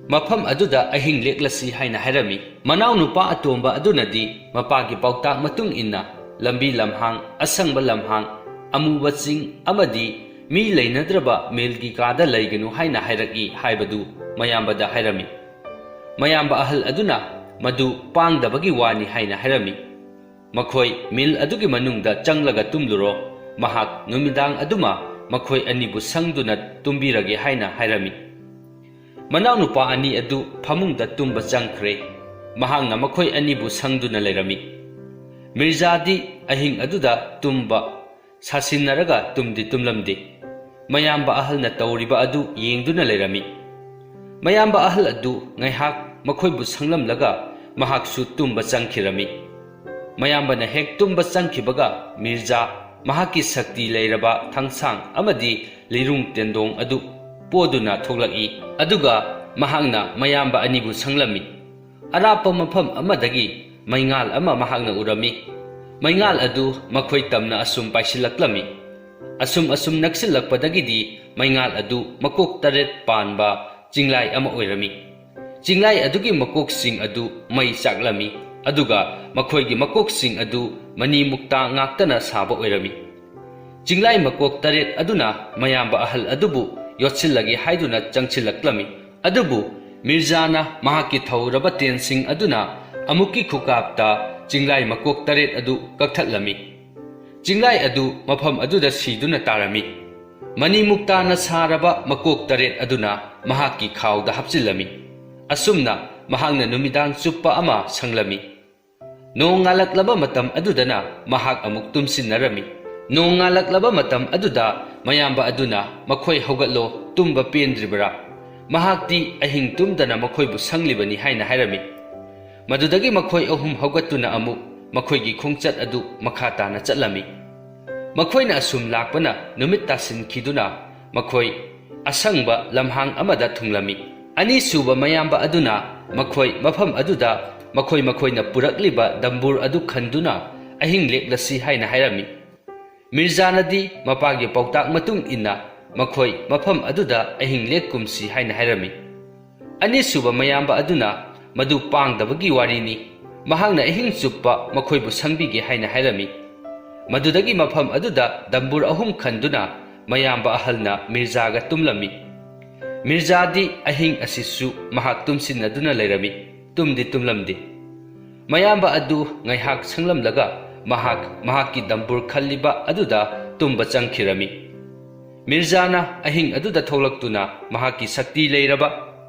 ꯃꯐꯝ ꯑꯗꯨꯗ ꯑꯍꯤꯡ ꯂꯦꯛꯂꯁꯤ ꯍꯥꯏꯅ ꯍꯥꯏꯔꯝꯃꯤ꯫ ꯃꯅꯥꯎꯅꯨꯄꯥ ꯑꯇꯣꯝꯕ ꯑꯗꯨꯅꯗꯤ ꯃꯄꯥꯒꯤ ꯄꯥꯎꯇꯥꯛ ꯃꯇꯨꯡ ꯏꯟꯅ ꯂꯝꯕꯤ ꯂꯝꯍꯥꯡ, ꯑꯁꯪꯕ ꯂꯝꯍꯥꯡ, ꯑꯃꯨꯕ ꯆꯤꯡ ꯑꯃꯗꯤ ꯃꯤ ꯂꯩꯅꯗ꯭ꯔꯕ ꯃꯤꯜꯒꯤ ꯀꯥꯗ ꯂꯩꯒꯅꯨ ꯍꯥꯏꯅ ꯍꯥꯏꯔꯛꯏ ꯍꯥꯏꯕꯗꯨ ꯃꯌꯥꯝꯕꯗ ꯍꯥꯏꯔꯝꯃꯤ꯫ ꯃꯌꯥꯝꯕ ꯑꯍꯜ ꯑꯗꯨꯅ ꯃꯗꯨ ꯄꯥꯡꯗꯕꯒꯤ ꯋꯥꯅꯤ ꯍꯥꯏꯅ ꯍꯥꯏꯔꯝꯃꯤ꯫ ꯃꯈꯣꯏ ꯃꯤꯜ ꯑꯗꯨꯒꯤ ꯃꯅꯨꯡꯗ ꯆꯪꯂꯒ ꯇꯨꯝꯂꯨꯔꯣ, ꯃꯍꯥꯛ ꯅꯨꯃꯤꯗꯥꯡ ꯑꯗꯨꯃ ꯃꯈꯣꯏ ꯑꯅꯤꯕꯨ ꯁꯪꯗꯨꯅ ꯇꯨꯝꯕꯤꯔꯒꯦ ꯍꯥꯏꯅ ꯍꯥꯏꯔꯝꯃꯤ꯫ ꯃꯅꯥꯎꯅꯨꯄꯥ ꯑꯅꯤ ꯑꯗꯨ ꯐꯃꯨꯡꯗ ꯇꯨꯝꯕ ꯆꯪꯈ꯭ꯔꯦ꯫ ꯃꯍꯥꯛꯅ ꯃꯈꯣꯏ ꯑꯅꯤꯕꯨ ꯁꯪꯗꯨꯅ ꯂꯩꯔꯝꯃꯤ꯫ ꯃꯤꯔꯖꯥꯗꯤ ꯑꯍꯤꯡ ꯑꯗꯨꯗ ꯇꯨꯝꯕ ꯁꯥꯁꯤꯟꯅꯔꯒ ꯇꯨꯝꯗꯤ ꯇꯨꯝꯂꯝꯗꯦ꯫ ꯃꯌꯥꯝꯕ ꯑꯍꯜꯅ ꯇꯧꯔꯤꯕ ꯑꯗꯨ ꯌꯦꯡꯗꯨꯅ ꯂꯩꯔꯝꯃꯤ꯫ ꯃꯌꯥꯝꯕ ꯑꯍꯜ ꯑꯗꯨ ꯉꯥꯏꯍꯥꯛ ꯃꯈꯣꯏꯕꯨ ꯁꯪꯂꯝꯂꯒ ꯃꯍꯥꯛꯁꯨ ꯇꯨꯝꯕ ꯆꯪꯈꯤꯔꯝꯃꯤ꯫ ꯃꯌꯥꯝꯕꯅ ꯍꯦꯛ ꯇꯨꯝꯕ ꯆꯪꯈꯤꯕꯒ ꯃꯤꯔꯖꯥ ꯃꯍꯥꯛꯀꯤ ꯁꯛꯇꯤ ꯂꯩꯔꯕ ꯊꯥꯡꯁꯥꯡ ꯑꯃꯗꯤ ꯂꯤꯔꯨꯡ ꯇꯦꯟꯗꯣꯡ ꯑꯗꯨ ꯄꯣꯗꯨꯅ ꯊꯣꯛꯂꯛꯏ꯫ ꯑꯗꯨꯒ ꯃꯍꯥꯛꯅ ꯃꯌꯥꯝꯕ ꯑꯅꯤꯕꯨ ꯁꯪꯂꯝꯃꯤ꯫ ꯑꯔꯥꯞꯄ ꯃꯐꯝ ꯑꯃꯗꯒꯤ ꯃꯩꯉꯥꯜ ꯑꯃ ꯃꯍꯥꯛꯅ ꯎꯔꯝꯃꯤ꯫ ꯃꯩꯉꯥꯜ ꯑꯗꯨ ꯃꯈꯣꯏ ꯇꯝꯅ ꯑꯁꯨꯝ ꯄꯥꯏꯁꯤꯜꯂꯛꯂꯝꯃꯤ꯫ ꯑꯁꯨꯝ ꯑꯁꯨꯝ ꯅꯛꯁꯤꯜꯂꯛꯄꯗꯒꯤꯗꯤ ꯃꯩꯉꯥꯜ ꯑꯗꯨ ꯃꯀꯣꯛ ꯇꯔꯦꯠ ꯄꯥꯟꯕ ꯆꯤꯡꯂꯥꯏ ꯑꯃ ꯑꯣꯏꯔꯝꯃꯤ꯫ ꯆꯤꯡꯂꯥꯏ ꯑꯗꯨꯒꯤ ꯃꯀꯣꯛꯁꯤꯡ ꯑꯗꯨ ꯃꯩ ꯆꯥꯛꯂꯝꯃꯤ, ꯑꯗꯨꯒ ꯃꯈꯣꯏꯒꯤ ꯃꯀꯣꯛꯁꯤꯡ ꯑꯗꯨ ꯃꯅꯤ ꯃꯨꯛꯇꯥ ꯉꯥꯛꯇꯅ ꯁꯥꯕ ꯑꯣꯏꯔꯝꯃꯤ꯫ ꯆꯤꯡꯂꯥꯏ ꯃꯀꯣꯛ ꯇꯔꯦꯠ ꯑꯗꯨꯅ ꯃꯌꯥꯝꯕ ꯑꯍꯜ ꯑꯗꯨꯕꯨ ꯌꯣꯠꯁꯤꯜꯂꯒꯦ ꯍꯥꯏꯗꯨꯅ ꯆꯪꯁꯤꯜꯂꯛꯂꯝꯃꯤ꯫ ꯑꯗꯨꯕꯨ ꯃꯤꯔꯖꯥꯅ ꯃꯍꯥꯛꯀꯤ ꯊꯧꯔꯕ ꯇꯦꯟꯁꯤꯡ ꯑꯗꯨꯅ ꯑꯃꯨꯛꯀꯤ ꯈꯨꯀꯥꯞꯇ ꯆꯤꯡꯂꯥꯏ ꯃꯀꯣꯛ ꯇꯔꯦꯠ ꯑꯗꯨ ꯀꯛꯊꯠꯂꯝꯃꯤ꯫ ꯆꯤꯡꯂꯥꯏ ꯑꯗꯨ ꯃꯐꯝ ꯑꯗꯨꯗ ꯁꯤꯗꯨꯅ ꯇꯥꯔꯝꯃꯤ꯫ ꯃꯅꯤ ꯃꯨꯛꯇꯥꯅ ꯁꯥꯔꯕ ꯃꯀꯣꯛ ꯇꯔꯦꯠ ꯑꯗꯨꯅ ꯃꯍꯥꯛꯀꯤ ꯈꯥꯎꯗ ꯍꯥꯞꯆꯤꯜꯂꯝꯃꯤ꯫ ꯑꯁꯨꯝꯅ ꯃꯍꯥꯛꯅ ꯅꯨꯃꯤꯗꯥꯡ ꯆꯨꯞꯄ ꯑꯃ ꯁꯪꯂꯝꯃꯤ꯫ ꯅꯣꯡ ꯉꯥꯜꯂꯛꯂꯕ ꯃꯇꯝ ꯑꯗꯨꯗꯅ ꯃꯍꯥꯛ ꯑꯃꯨꯛ ꯇꯨꯝꯁꯤꯟꯅꯔꯝꯃꯤ꯫ ꯅꯣꯡ ꯉꯥꯜꯂꯛꯂꯕ ꯃꯇꯝ ꯑꯗꯨꯗ ꯃꯌꯥꯝꯕ ꯑꯗꯨꯅ, "ꯃꯈꯣꯏ ꯍꯧꯒꯠꯂꯣ, ꯇꯨꯝꯕ ꯄꯦꯟꯗ꯭ꯔꯤꯕꯔꯥ? ꯃꯍꯥꯛꯇꯤ ꯑꯍꯤꯡ ꯇꯨꯝꯗꯅ ꯃꯈꯣꯏꯕꯨ ꯁꯪꯂꯤꯕꯅꯤ" ꯍꯥꯏꯅ ꯍꯥꯏꯔꯝꯃꯤ꯫ ꯃꯗꯨꯗꯒꯤ ꯃꯈꯣꯏ ꯑꯍꯨꯝ ꯍꯧꯒꯠꯇꯨꯅ ꯑꯃꯨꯛ ꯃꯈꯣꯏꯒꯤ ꯈꯣꯡꯆꯠ ꯑꯗꯨ ꯃꯈꯥ ꯇꯥꯅ ꯆꯠꯂꯝꯃꯤ꯫ ꯃꯈꯣꯏꯅ ꯑꯁꯨꯝ ꯂꯥꯛꯄꯅ ꯅꯨꯃꯤꯠ ꯇꯥꯁꯤꯟꯈꯤꯗꯨꯅ ꯃꯈꯣꯏ ꯑꯁꯪꯕ ꯂꯝꯍꯥꯡ ꯑꯃꯗ ꯊꯨꯡꯂꯝꯃꯤ꯫ ꯑꯅꯤꯁꯨꯕ ꯃꯌꯥꯝꯕ ꯑꯗꯨꯅ ꯃꯈꯣꯏ ꯃꯐꯝ ꯑꯗꯨꯗ ꯃꯈꯣꯏ ꯃꯈꯣꯏꯅ ꯄꯨꯔꯛꯂꯤꯕ ꯗꯝꯕꯨꯔ ꯑꯗꯨ ꯈꯟꯗꯨꯅ ꯑꯍꯤꯡ ꯂꯦꯛꯂꯁꯤ ꯍꯥꯏꯅ ꯍꯥꯏꯔꯝꯃꯤ꯫ ꯃꯤꯔꯖꯥꯅꯗꯤ ꯃꯄꯥꯒꯤ ꯄꯥꯎꯇꯥꯛ ꯃꯇꯨꯡ ꯏꯟꯅ ꯃꯈꯣꯏ ꯃꯐꯝ ꯑꯗꯨꯗ ꯑꯍꯤꯡ ꯂꯦꯛꯀꯨꯝꯁꯤ ꯍꯥꯏꯅ ꯍꯥꯏꯔꯝꯃꯤ꯫ ꯑꯅꯤꯁꯨꯕ ꯃꯌꯥꯝꯕ ꯑꯗꯨꯅ ꯃꯗꯨ ꯄꯥꯡꯗꯕꯒꯤ ꯋꯥꯔꯤꯅꯤ, ꯃꯍꯥꯛꯅ ꯑꯍꯤꯡ ꯆꯨꯞꯄ ꯃꯈꯣꯏꯕꯨ ꯁꯪꯕꯤꯒꯦ ꯍꯥꯏꯅ ꯍꯥꯏꯔꯝꯃꯤ꯫ ꯃꯗꯨꯗꯒꯤ ꯃꯐꯝ ꯑꯗꯨꯗ ꯗꯝꯕꯨꯔ ꯑꯍꯨꯝ ꯈꯟꯗꯨꯅ ꯃꯌꯥꯝꯕ ꯑꯍꯜꯅ ꯃꯤꯔꯖꯥꯒ ꯇꯨꯝꯂꯝꯃꯤ꯫ ꯃꯤꯔꯖꯥꯗꯤ ꯑꯍꯤꯡ ꯑꯁꯤꯁꯨ ꯃꯍꯥꯛ ꯇꯨꯝꯁꯤꯟꯅꯗꯨꯅ ꯂꯩꯔꯝꯃꯤ, ꯇꯨꯝꯗꯤ ꯇꯨꯝꯂꯝꯗꯦ꯫ ꯃꯌꯥꯝꯕ ꯑꯗꯨ ꯉꯥꯏꯍꯥꯛ ꯁꯪꯂꯝꯂꯒ ꯃꯍꯥꯛ ꯃꯍꯥꯛꯀꯤ ꯗꯝꯕꯨꯔ ꯈꯜꯂꯤꯕ ꯑꯗꯨꯗ ꯇꯨꯝꯕ ꯆꯪꯈꯤꯔꯝꯃꯤ꯫ ꯃꯤꯔꯖꯥꯅ ꯑꯍꯤꯡ ꯑꯗꯨꯗ ꯊꯣꯛꯂꯛꯇꯨꯅ ꯃꯍꯥꯛꯀꯤ ꯁꯛꯇꯤ ꯂꯩꯔꯕ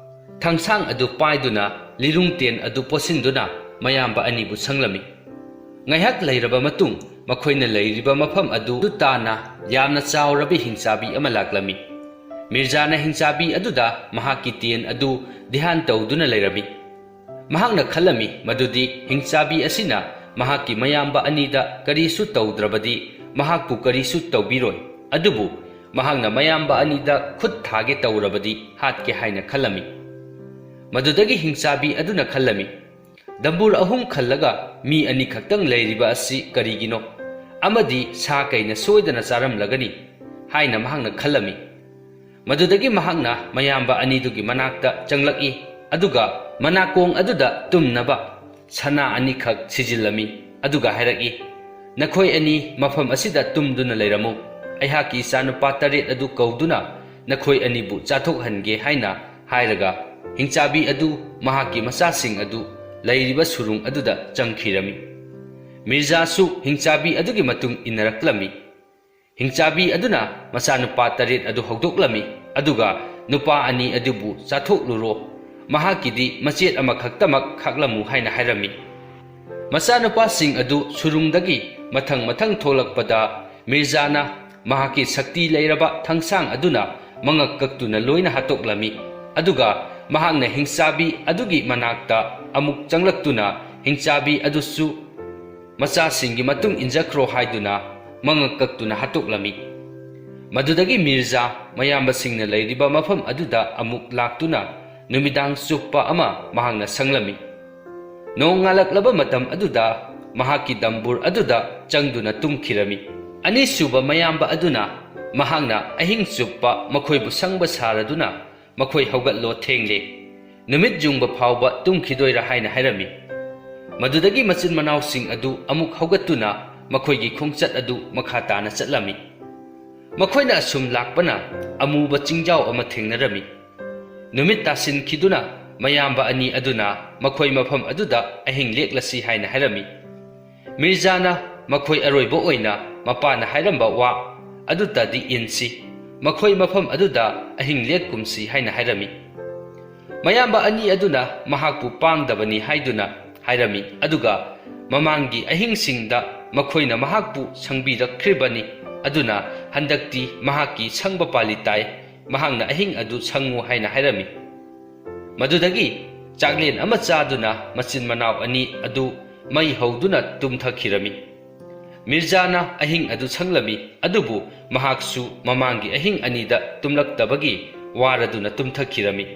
ꯊꯥꯡꯁꯥꯡ ꯑꯗꯨ ꯄꯥꯏꯗꯨꯅ ꯂꯤꯔꯨꯡ ꯇꯦꯟ ꯑꯗꯨ ꯄꯣꯠꯁꯤꯟꯗꯨꯅ ꯃꯌꯥꯝꯕ ꯑꯅꯤꯕꯨ ꯁꯪꯂꯝꯃꯤ꯫ ꯉꯥꯏꯍꯥꯛ ꯂꯩꯔꯕ ꯃꯇꯨꯡ ꯃꯈꯣꯏꯅ ꯂꯩꯔꯤꯕ ꯃꯐꯝ ꯑꯗꯨ ꯇꯥꯅ ꯌꯥꯝꯅ ꯆꯥꯎꯔꯕ ꯍꯤꯡꯆꯥꯕꯤ ꯑꯃ ꯂꯥꯛꯂꯝꯃꯤ꯫ ꯃꯤꯔꯖꯥꯅ ꯍꯤꯡꯆꯥꯕꯤ ꯑꯗꯨꯗ ꯃꯍꯥꯛꯀꯤ ꯇꯦꯟ ꯑꯗꯨ ꯙ꯭ꯌꯥꯟ ꯇꯧꯗꯨꯅ ꯂꯩꯔꯝꯃꯤ꯫ ꯃꯍꯥꯛꯅ ꯈꯜꯂꯝꯃꯤ ꯃꯗꯨꯗꯤ ꯍꯤꯡꯆꯥꯕꯤ ꯑꯁꯤꯅ ꯃꯍꯥꯛꯀꯤ ꯃꯌꯥꯝꯕ ꯑꯅꯤꯗ ꯀꯔꯤꯁꯨ ꯇꯧꯗ꯭ꯔꯕꯗꯤ ꯃꯍꯥꯛꯄꯨ ꯀꯔꯤꯁꯨ ꯇꯧꯕꯤꯔꯣꯏ, ꯑꯗꯨꯕꯨ ꯃꯍꯥꯛꯅ ꯃꯌꯥꯝꯕ ꯑꯅꯤꯗ ꯈꯨꯠ ꯊꯥꯒꯦ ꯇꯧꯔꯕꯗꯤ ꯍꯥꯠꯀꯦ ꯍꯥꯏꯅ ꯈꯜꯂꯝꯃꯤ꯫ ꯃꯗꯨꯗꯒꯤ ꯍꯤꯡꯆꯥꯕꯤ ꯑꯗꯨꯅ ꯈꯜꯂꯝꯃꯤ, "ꯗꯝꯕꯨꯔ ꯑꯍꯨꯝ ꯈꯜꯂꯒ ꯃꯤ ꯑꯅꯤꯈꯛꯇꯪ ꯂꯩꯔꯤꯕ ꯑꯁꯤ ꯀꯔꯤꯒꯤꯅꯣ? ꯑꯃꯗꯤ ꯁꯥ ꯀꯩꯅ ꯁꯣꯏꯗꯅ ꯆꯥꯔꯝꯂꯒꯅꯤ" ꯍꯥꯏꯅ ꯃꯍꯥꯛꯅ ꯈꯜꯂꯝꯃꯤ꯫ ꯃꯗꯨꯗꯒꯤ ꯃꯍꯥꯛꯅ ꯃꯌꯥꯝꯕ ꯑꯅꯤꯗꯨꯒꯤ ꯃꯅꯥꯛꯇ ꯆꯪꯂꯛꯏ, ꯑꯗꯨꯒ ꯃꯅꯥꯀꯣꯡ ꯑꯗꯨꯗ ꯇꯨꯝꯅꯕ ꯁꯅꯥ ꯑꯅꯤꯈꯛ ꯁꯤꯖꯤꯜꯂꯝꯃꯤ, ꯑꯗꯨꯒ ꯍꯥꯏꯔꯛꯏ, "ꯅꯈꯣꯏ ꯑꯅꯤ ꯃꯐꯝ ꯑꯁꯤꯗ ꯇꯨꯝꯗꯨꯅ ꯂꯩꯔꯝꯃꯨ꯫ ꯑꯩꯍꯥꯛꯀꯤ ꯏꯆꯥꯅꯨꯄꯥ ꯇꯔꯦꯠ ꯑꯗꯨ ꯀꯧꯗꯨꯅ ꯅꯈꯣꯏ ꯑꯅꯤꯕꯨ ꯆꯥꯊꯣꯛꯍꯟꯒꯦ" ꯍꯥꯏꯅ ꯍꯥꯏꯔꯒ ꯍꯤꯡꯆꯥꯕꯤ ꯑꯗꯨ ꯃꯍꯥꯛꯀꯤ ꯃꯆꯥꯁꯤꯡ ꯑꯗꯨ ꯂꯩꯔꯤꯕ ꯁꯨꯔꯨꯡ ꯑꯗꯨꯗ ꯆꯪꯈꯤꯔꯝꯃꯤ꯫ ꯃꯤꯔꯖꯥꯁꯨ ꯍꯤꯡꯆꯥꯕꯤ ꯑꯗꯨꯒꯤ ꯃꯇꯨꯡ ꯏꯟꯅꯔꯛꯂꯝꯃꯤ꯫ ꯍꯤꯡꯆꯥꯕꯤ ꯑꯗꯨꯅ ꯃꯆꯥꯅꯨꯄꯥ ꯇꯔꯦꯠ ꯑꯗꯨ ꯍꯧꯗꯣꯛꯂꯝꯃꯤ, ꯑꯗꯨꯒ ꯅꯨꯄꯥ ꯑꯅꯤ ꯑꯗꯨꯕꯨ ꯆꯥꯊꯣꯛꯂꯨꯔꯣ, ꯃꯍꯥꯛꯀꯤꯗꯤ ꯃꯆꯦꯠ ꯑꯃꯈꯛꯇꯃꯛ ꯈꯥꯛꯂꯝꯃꯨ ꯍꯥꯏꯅ ꯍꯥꯏꯔꯝꯃꯤ꯫ ꯃꯆꯥꯅꯨꯄꯥꯁꯤꯡ ꯑꯗꯨ ꯁꯨꯔꯨꯡꯗꯒꯤ ꯃꯊꯪ ꯃꯊꯪ ꯊꯣꯛꯂꯛꯄꯗ ꯃꯤꯔꯖꯥꯅ ꯃꯍꯥꯛꯀꯤ ꯁꯛꯇꯤ ꯂꯩꯔꯕ ꯊꯥꯡꯁꯥꯡ ꯑꯗꯨꯅ ꯃꯉꯛ ꯀꯛꯇꯨꯅ ꯂꯣꯏꯅ ꯍꯥꯠꯇꯣꯛꯂꯝꯃꯤ꯫ ꯑꯗꯨꯒ ꯃꯍꯥꯛꯅ ꯍꯤꯡꯆꯥꯕꯤ ꯑꯗꯨꯒꯤ ꯃꯅꯥꯛꯇ ꯑꯃꯨꯛ ꯆꯪꯂꯛꯇꯨꯅ ꯍꯤꯡꯆꯥꯕꯤ ꯑꯗꯨꯁꯨ ꯃꯆꯥꯁꯤꯡꯒꯤ ꯃꯇꯨꯡ ꯏꯟꯖꯈ꯭ꯔꯣ ꯍꯥꯏꯗꯨꯅ ꯃꯉꯛ ꯀꯛꯇꯨꯅ ꯍꯥꯠꯇꯣꯛꯂꯝꯃꯤ꯫ ꯃꯗꯨꯗꯒꯤ ꯃꯤꯔꯖꯥ ꯃꯌꯥꯝꯕꯁꯤꯡꯅ ꯂꯩꯔꯤꯕ ꯃꯐꯝ ꯑꯗꯨꯗ ꯑꯃꯨꯛ ꯂꯥꯛꯇꯨꯅ ꯅꯨꯃꯤꯗꯥꯡ ꯆꯨꯞꯄ ꯑꯃ ꯃꯍꯥꯛꯅ ꯁꯪꯂꯝꯃꯤ꯫ ꯅꯣꯡꯉꯥꯜꯂꯛꯂꯕ ꯃꯇꯝ ꯑꯗꯨꯗ ꯃꯍꯥꯛꯀꯤ ꯗꯝꯕꯨꯔ ꯑꯗꯨꯗ ꯆꯪꯗꯨꯅ ꯇꯨꯝꯈꯤꯔꯝꯃꯤ꯫ ꯑꯅꯤꯁꯨꯕ ꯃꯌꯥꯝꯕ ꯑꯗꯨꯅ ꯃꯍꯥꯛꯅ ꯑꯍꯤꯡ ꯆꯨꯞꯄ ꯃꯈꯣꯏꯕꯨ ꯁꯪꯕ ꯁꯥꯔꯗꯨꯅ, "ꯃꯈꯣꯏ ꯍꯧꯒꯠꯂꯣ, ꯊꯦꯡꯂꯦ, ꯅꯨꯃꯤꯠ ꯌꯨꯡꯕ ꯐꯥꯎꯕ ꯇꯨꯝꯈꯤꯗꯣꯏꯔꯥ?" ꯍꯥꯏꯅ ꯍꯥꯏꯔꯝꯃꯤ꯫ ꯃꯗꯨꯗꯒꯤ ꯃꯆꯤꯟ ꯃꯅꯥꯎꯁꯤꯡ ꯑꯗꯨ ꯑꯃꯨꯛ ꯍꯧꯒꯠꯇꯨꯅ ꯃꯈꯣꯏꯒꯤ ꯈꯣꯡꯆꯠ ꯑꯗꯨ ꯃꯈꯥ ꯇꯥꯅ ꯆꯠꯂꯝꯃꯤ꯫ ꯃꯈꯣꯏꯅ ꯑꯁꯨꯝ ꯂꯥꯛꯄꯅ ꯑꯃꯨꯕ ꯆꯤꯡꯖꯥꯎ ꯑꯃ ꯊꯦꯡꯅꯔꯝꯃꯤ꯫ ꯅꯨꯃꯤꯠ ꯇꯥꯁꯤꯟꯈꯤꯗꯨꯅ ꯃꯌꯥꯝꯕ ꯑꯅꯤ ꯑꯗꯨꯅ ꯃꯈꯣꯏ ꯃꯐꯝ ꯑꯗꯨꯗ ꯑꯍꯤꯡ ꯂꯦꯛꯂꯁꯤ ꯍꯥꯏꯅ ꯍꯥꯏꯔꯝꯃꯤ꯫ ꯃꯤꯔꯖꯥꯅ ꯃꯈꯣꯏ ꯑꯔꯣꯏꯕ ꯑꯣꯏꯅ ꯃꯄꯥꯅ ꯍꯥꯏꯔꯝꯕ ꯋꯥ ꯑꯗꯨꯇꯗꯤ ꯏꯟꯁꯤ, ꯃꯈꯣꯏ ꯃꯐꯝ ꯑꯗꯨꯗ ꯑꯍꯤꯡ ꯂꯦꯛꯀꯨꯝꯁꯤ ꯍꯥꯏꯅ ꯍꯥꯏꯔꯝꯃꯤ꯫ ꯃꯌꯥꯝꯕ ꯑꯅꯤ ꯑꯗꯨꯅ ꯃꯍꯥꯛꯄꯨ ꯄꯥꯡꯗꯕꯅꯤ ꯍꯥꯏꯗꯨꯅ ꯍꯥꯏꯔꯝꯃꯤ, ꯑꯗꯨꯒ ꯃꯃꯥꯡꯒꯤ ꯑꯍꯤꯡꯁꯤꯡꯗ ꯃꯈꯣꯏꯅ ꯃꯍꯥꯛꯄꯨ ꯁꯪꯕꯤꯔꯛꯈ꯭ꯔꯤꯕꯅꯤ, ꯑꯗꯨꯅ ꯍꯟꯗꯛꯇꯤ ꯃꯍꯥꯛꯀꯤ ꯁꯪꯕ ꯄꯥꯜꯂꯤ ꯇꯥꯏ, ꯃꯍꯥꯛꯅ ꯑꯍꯤꯡ ꯑꯗꯨ ꯁꯪꯉꯨ ꯍꯥꯏꯅ ꯍꯥꯏꯔꯝꯃꯤ꯫ ꯃꯗꯨꯗꯒꯤ ꯆꯥꯛꯂꯦꯟ ꯑꯃ ꯆꯥꯗꯨꯅ ꯃꯆꯤꯟ ꯃꯅꯥꯎ ꯑꯅꯤ ꯑꯗꯨ ꯃꯩ ꯍꯧꯗꯨꯅ ꯇꯨꯝꯊꯈꯤꯔꯝꯃꯤ꯫ ꯃꯤꯔꯖꯥꯅ ꯑꯍꯤꯡ ꯑꯗꯨ ꯁꯪꯂꯝꯃꯤ, ꯑꯗꯨꯕꯨ ꯃꯍꯥꯛꯁꯨ ꯃꯃꯥꯡꯒꯤ ꯑꯍꯤꯡ ꯑꯅꯤꯗ ꯇꯨꯝꯂꯛꯇꯕꯒꯤ ꯋꯥꯔꯗꯨꯅ ꯇꯨꯝꯊꯈꯤꯔꯝꯃꯤ꯫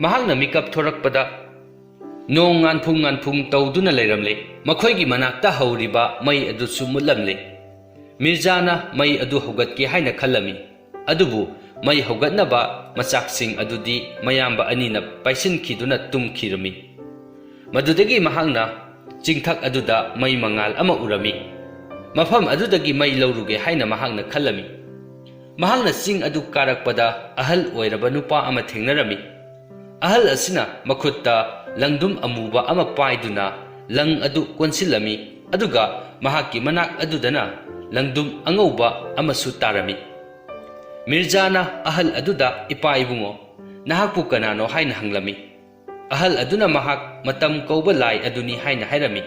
ꯃꯍꯥꯛꯅ ꯃꯤꯀꯞ ꯊꯣꯔꯛꯄꯗ ꯅꯣꯡ ꯉꯥꯟꯐꯨꯡ ꯉꯥꯟꯐꯨꯡ ꯇꯧꯗꯨꯅ ꯂꯩꯔꯝꯂꯦ꯫ ꯃꯈꯣꯏꯒꯤ ꯃꯅꯥꯛꯇ ꯍꯧꯔꯤꯕ ꯃꯩ ꯑꯗꯨꯁꯨ ꯃꯨꯠꯂꯝꯂꯦ꯫ ꯃꯤꯔꯖꯥꯅ ꯃꯩ ꯑꯗꯨ ꯍꯧꯒꯠꯀꯦ ꯍꯥꯏꯅ ꯈꯜꯂꯝꯃꯤ, ꯑꯗꯨꯕꯨ ꯃꯩ ꯍꯧꯒꯠꯅꯕ ꯃꯆꯥꯛꯁꯤꯡ ꯑꯗꯨꯗꯤ ꯃꯌꯥꯝꯕ ꯑꯅꯤꯅ ꯄꯥꯏꯁꯤꯟꯈꯤꯗꯨꯅ ꯇꯨꯝꯈꯤꯔꯝꯃꯤ꯫ ꯃꯗꯨꯗꯒꯤ ꯃꯍꯥꯛꯅ ꯆꯤꯡꯊꯛ ꯑꯗꯨꯗ ꯃꯩ ꯃꯉꯥꯜ ꯑꯃ ꯎꯔꯝꯃꯤ꯫ ꯃꯐꯝ ꯑꯗꯨꯗꯒꯤ ꯃꯩ ꯂꯧꯔꯨꯒꯦ ꯍꯥꯏꯅ ꯃꯍꯥꯛꯅ ꯈꯜꯂꯝꯃꯤ꯫ ꯃꯍꯥꯛꯅ ꯆꯤꯡ ꯑꯗꯨ ꯀꯥꯔꯛꯄꯗ ꯑꯍꯜ ꯑꯣꯏꯔꯕ ꯅꯨꯄꯥ ꯑꯃ ꯊꯦꯡꯅꯔꯝꯃꯤ꯫ ꯑꯍꯜ ꯑꯁꯤꯅ ꯃꯈꯨꯠꯇ ꯂꯪꯗꯨꯝ ꯑꯃꯨꯕ ꯑꯃ ꯄꯥꯏꯗꯨꯅ ꯂꯪ ꯑꯗꯨ ꯀꯣꯟꯁꯤꯜꯂꯝꯃꯤ, ꯑꯗꯨꯒ ꯃꯍꯥꯛꯀꯤ ꯃꯅꯥꯛ ꯑꯗꯨꯗꯅ ꯂꯪꯗꯨꯝ ꯑꯉꯧꯕ ꯑꯃꯁꯨ ꯇꯥꯔꯝꯃꯤ꯫ ꯃꯤꯔꯖꯥꯅ ꯑꯍꯜ ꯑꯗꯨꯗ, "ꯏꯄꯥ ꯏꯕꯨꯡꯉꯣ, ꯅꯍꯥꯛꯄꯨ ꯀꯅꯥꯅꯣ?" ꯍꯥꯏꯅ ꯍꯪꯂꯝꯃꯤ꯫ ꯑꯍꯜ ꯑꯗꯨꯅ ꯃꯍꯥꯛ ꯃꯇꯝ ꯀꯧꯕ ꯂꯥꯏ ꯑꯗꯨꯅꯤ ꯍꯥꯏꯅ ꯍꯥꯏꯔꯝꯃꯤ꯫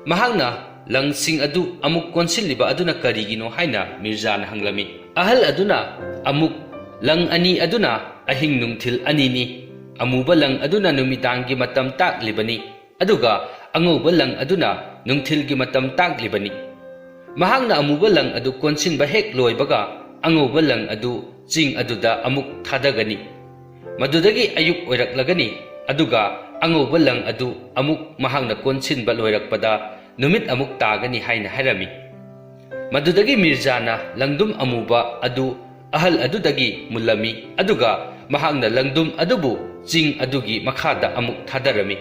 ꯃꯍꯥꯛꯅ ꯂꯪꯁꯤꯡ ꯑꯗꯨ ꯑꯃꯨꯛ ꯀꯣꯟꯁꯤꯜꯂꯤꯕ ꯑꯗꯨꯅ ꯀꯔꯤꯒꯤꯅꯣ ꯍꯥꯏꯅ ꯃꯤꯔꯖꯥꯅ ꯍꯪꯂꯝꯃꯤ꯫ ꯑꯍꯜ ꯑꯗꯨꯅ ꯑꯃꯨꯛ, "ꯂꯪ ꯑꯅꯤ ꯑꯗꯨꯅ ꯑꯍꯤꯡ ꯅꯨꯡꯊꯤꯜ ꯑꯅꯤꯅꯤ꯫ ꯑꯃꯨꯕ ꯂꯪ ꯑꯗꯨꯅ ꯅꯨꯃꯤꯗꯥꯡꯒꯤ ꯃꯇꯝ ꯇꯥꯛꯂꯤꯕꯅꯤ, ꯑꯗꯨꯒ ꯑꯉꯧꯕ ꯂꯪ ꯑꯗꯨꯅ ꯅꯨꯡꯊꯤꯜꯒꯤ ꯃꯇꯝ ꯇꯥꯛꯂꯤꯕꯅꯤ꯫ ꯃꯍꯥꯛꯅ ꯑꯃꯨꯕ ꯂꯪ ꯑꯗꯨ ꯀꯣꯟꯁꯤꯟꯕ ꯍꯦꯛ ꯂꯣꯏꯕꯒ, ꯑꯉꯧꯕ ꯂꯪ ꯑꯗꯨ ꯆꯤꯡ ꯑꯗꯨꯗ ꯑꯃꯨꯛ ꯊꯥꯗꯒꯅꯤ꯫ ꯃꯗꯨꯗꯒꯤ ꯑꯌꯨꯛ ꯑꯣꯏꯔꯛꯂꯒꯅꯤ, ꯑꯗꯨꯒ ꯑꯉꯧꯕ ꯂꯪ ꯑꯗꯨ ꯑꯃꯨꯛ ꯃꯍꯥꯛꯅ ꯀꯣꯟꯁꯤꯟꯕ ꯂꯣꯏꯔꯛꯄꯗ ꯅꯨꯃꯤꯠ ꯑꯃꯨꯛ ꯇꯥꯒꯅꯤ" ꯍꯥꯏꯅ ꯍꯥꯏꯔꯝꯃꯤ꯫ ꯃꯗꯨꯗꯒꯤ ꯃꯤꯔꯖꯥꯅ ꯂꯪꯗꯨꯝ ꯑꯃꯨꯕ ꯑꯗꯨ ꯑꯍꯜ ꯑꯗꯨꯗꯒꯤ ꯃꯨꯜꯂꯝꯃꯤ, ꯑꯗꯨꯒ ꯃꯍꯥꯛꯅ ꯂꯪꯗꯨꯝ ꯑꯗꯨꯕꯨ ꯆꯤꯡ ꯑꯗꯨꯒꯤ ꯃꯈꯥꯗ ꯑꯃꯨꯛ ꯊꯥꯗꯔꯝꯃꯤ꯫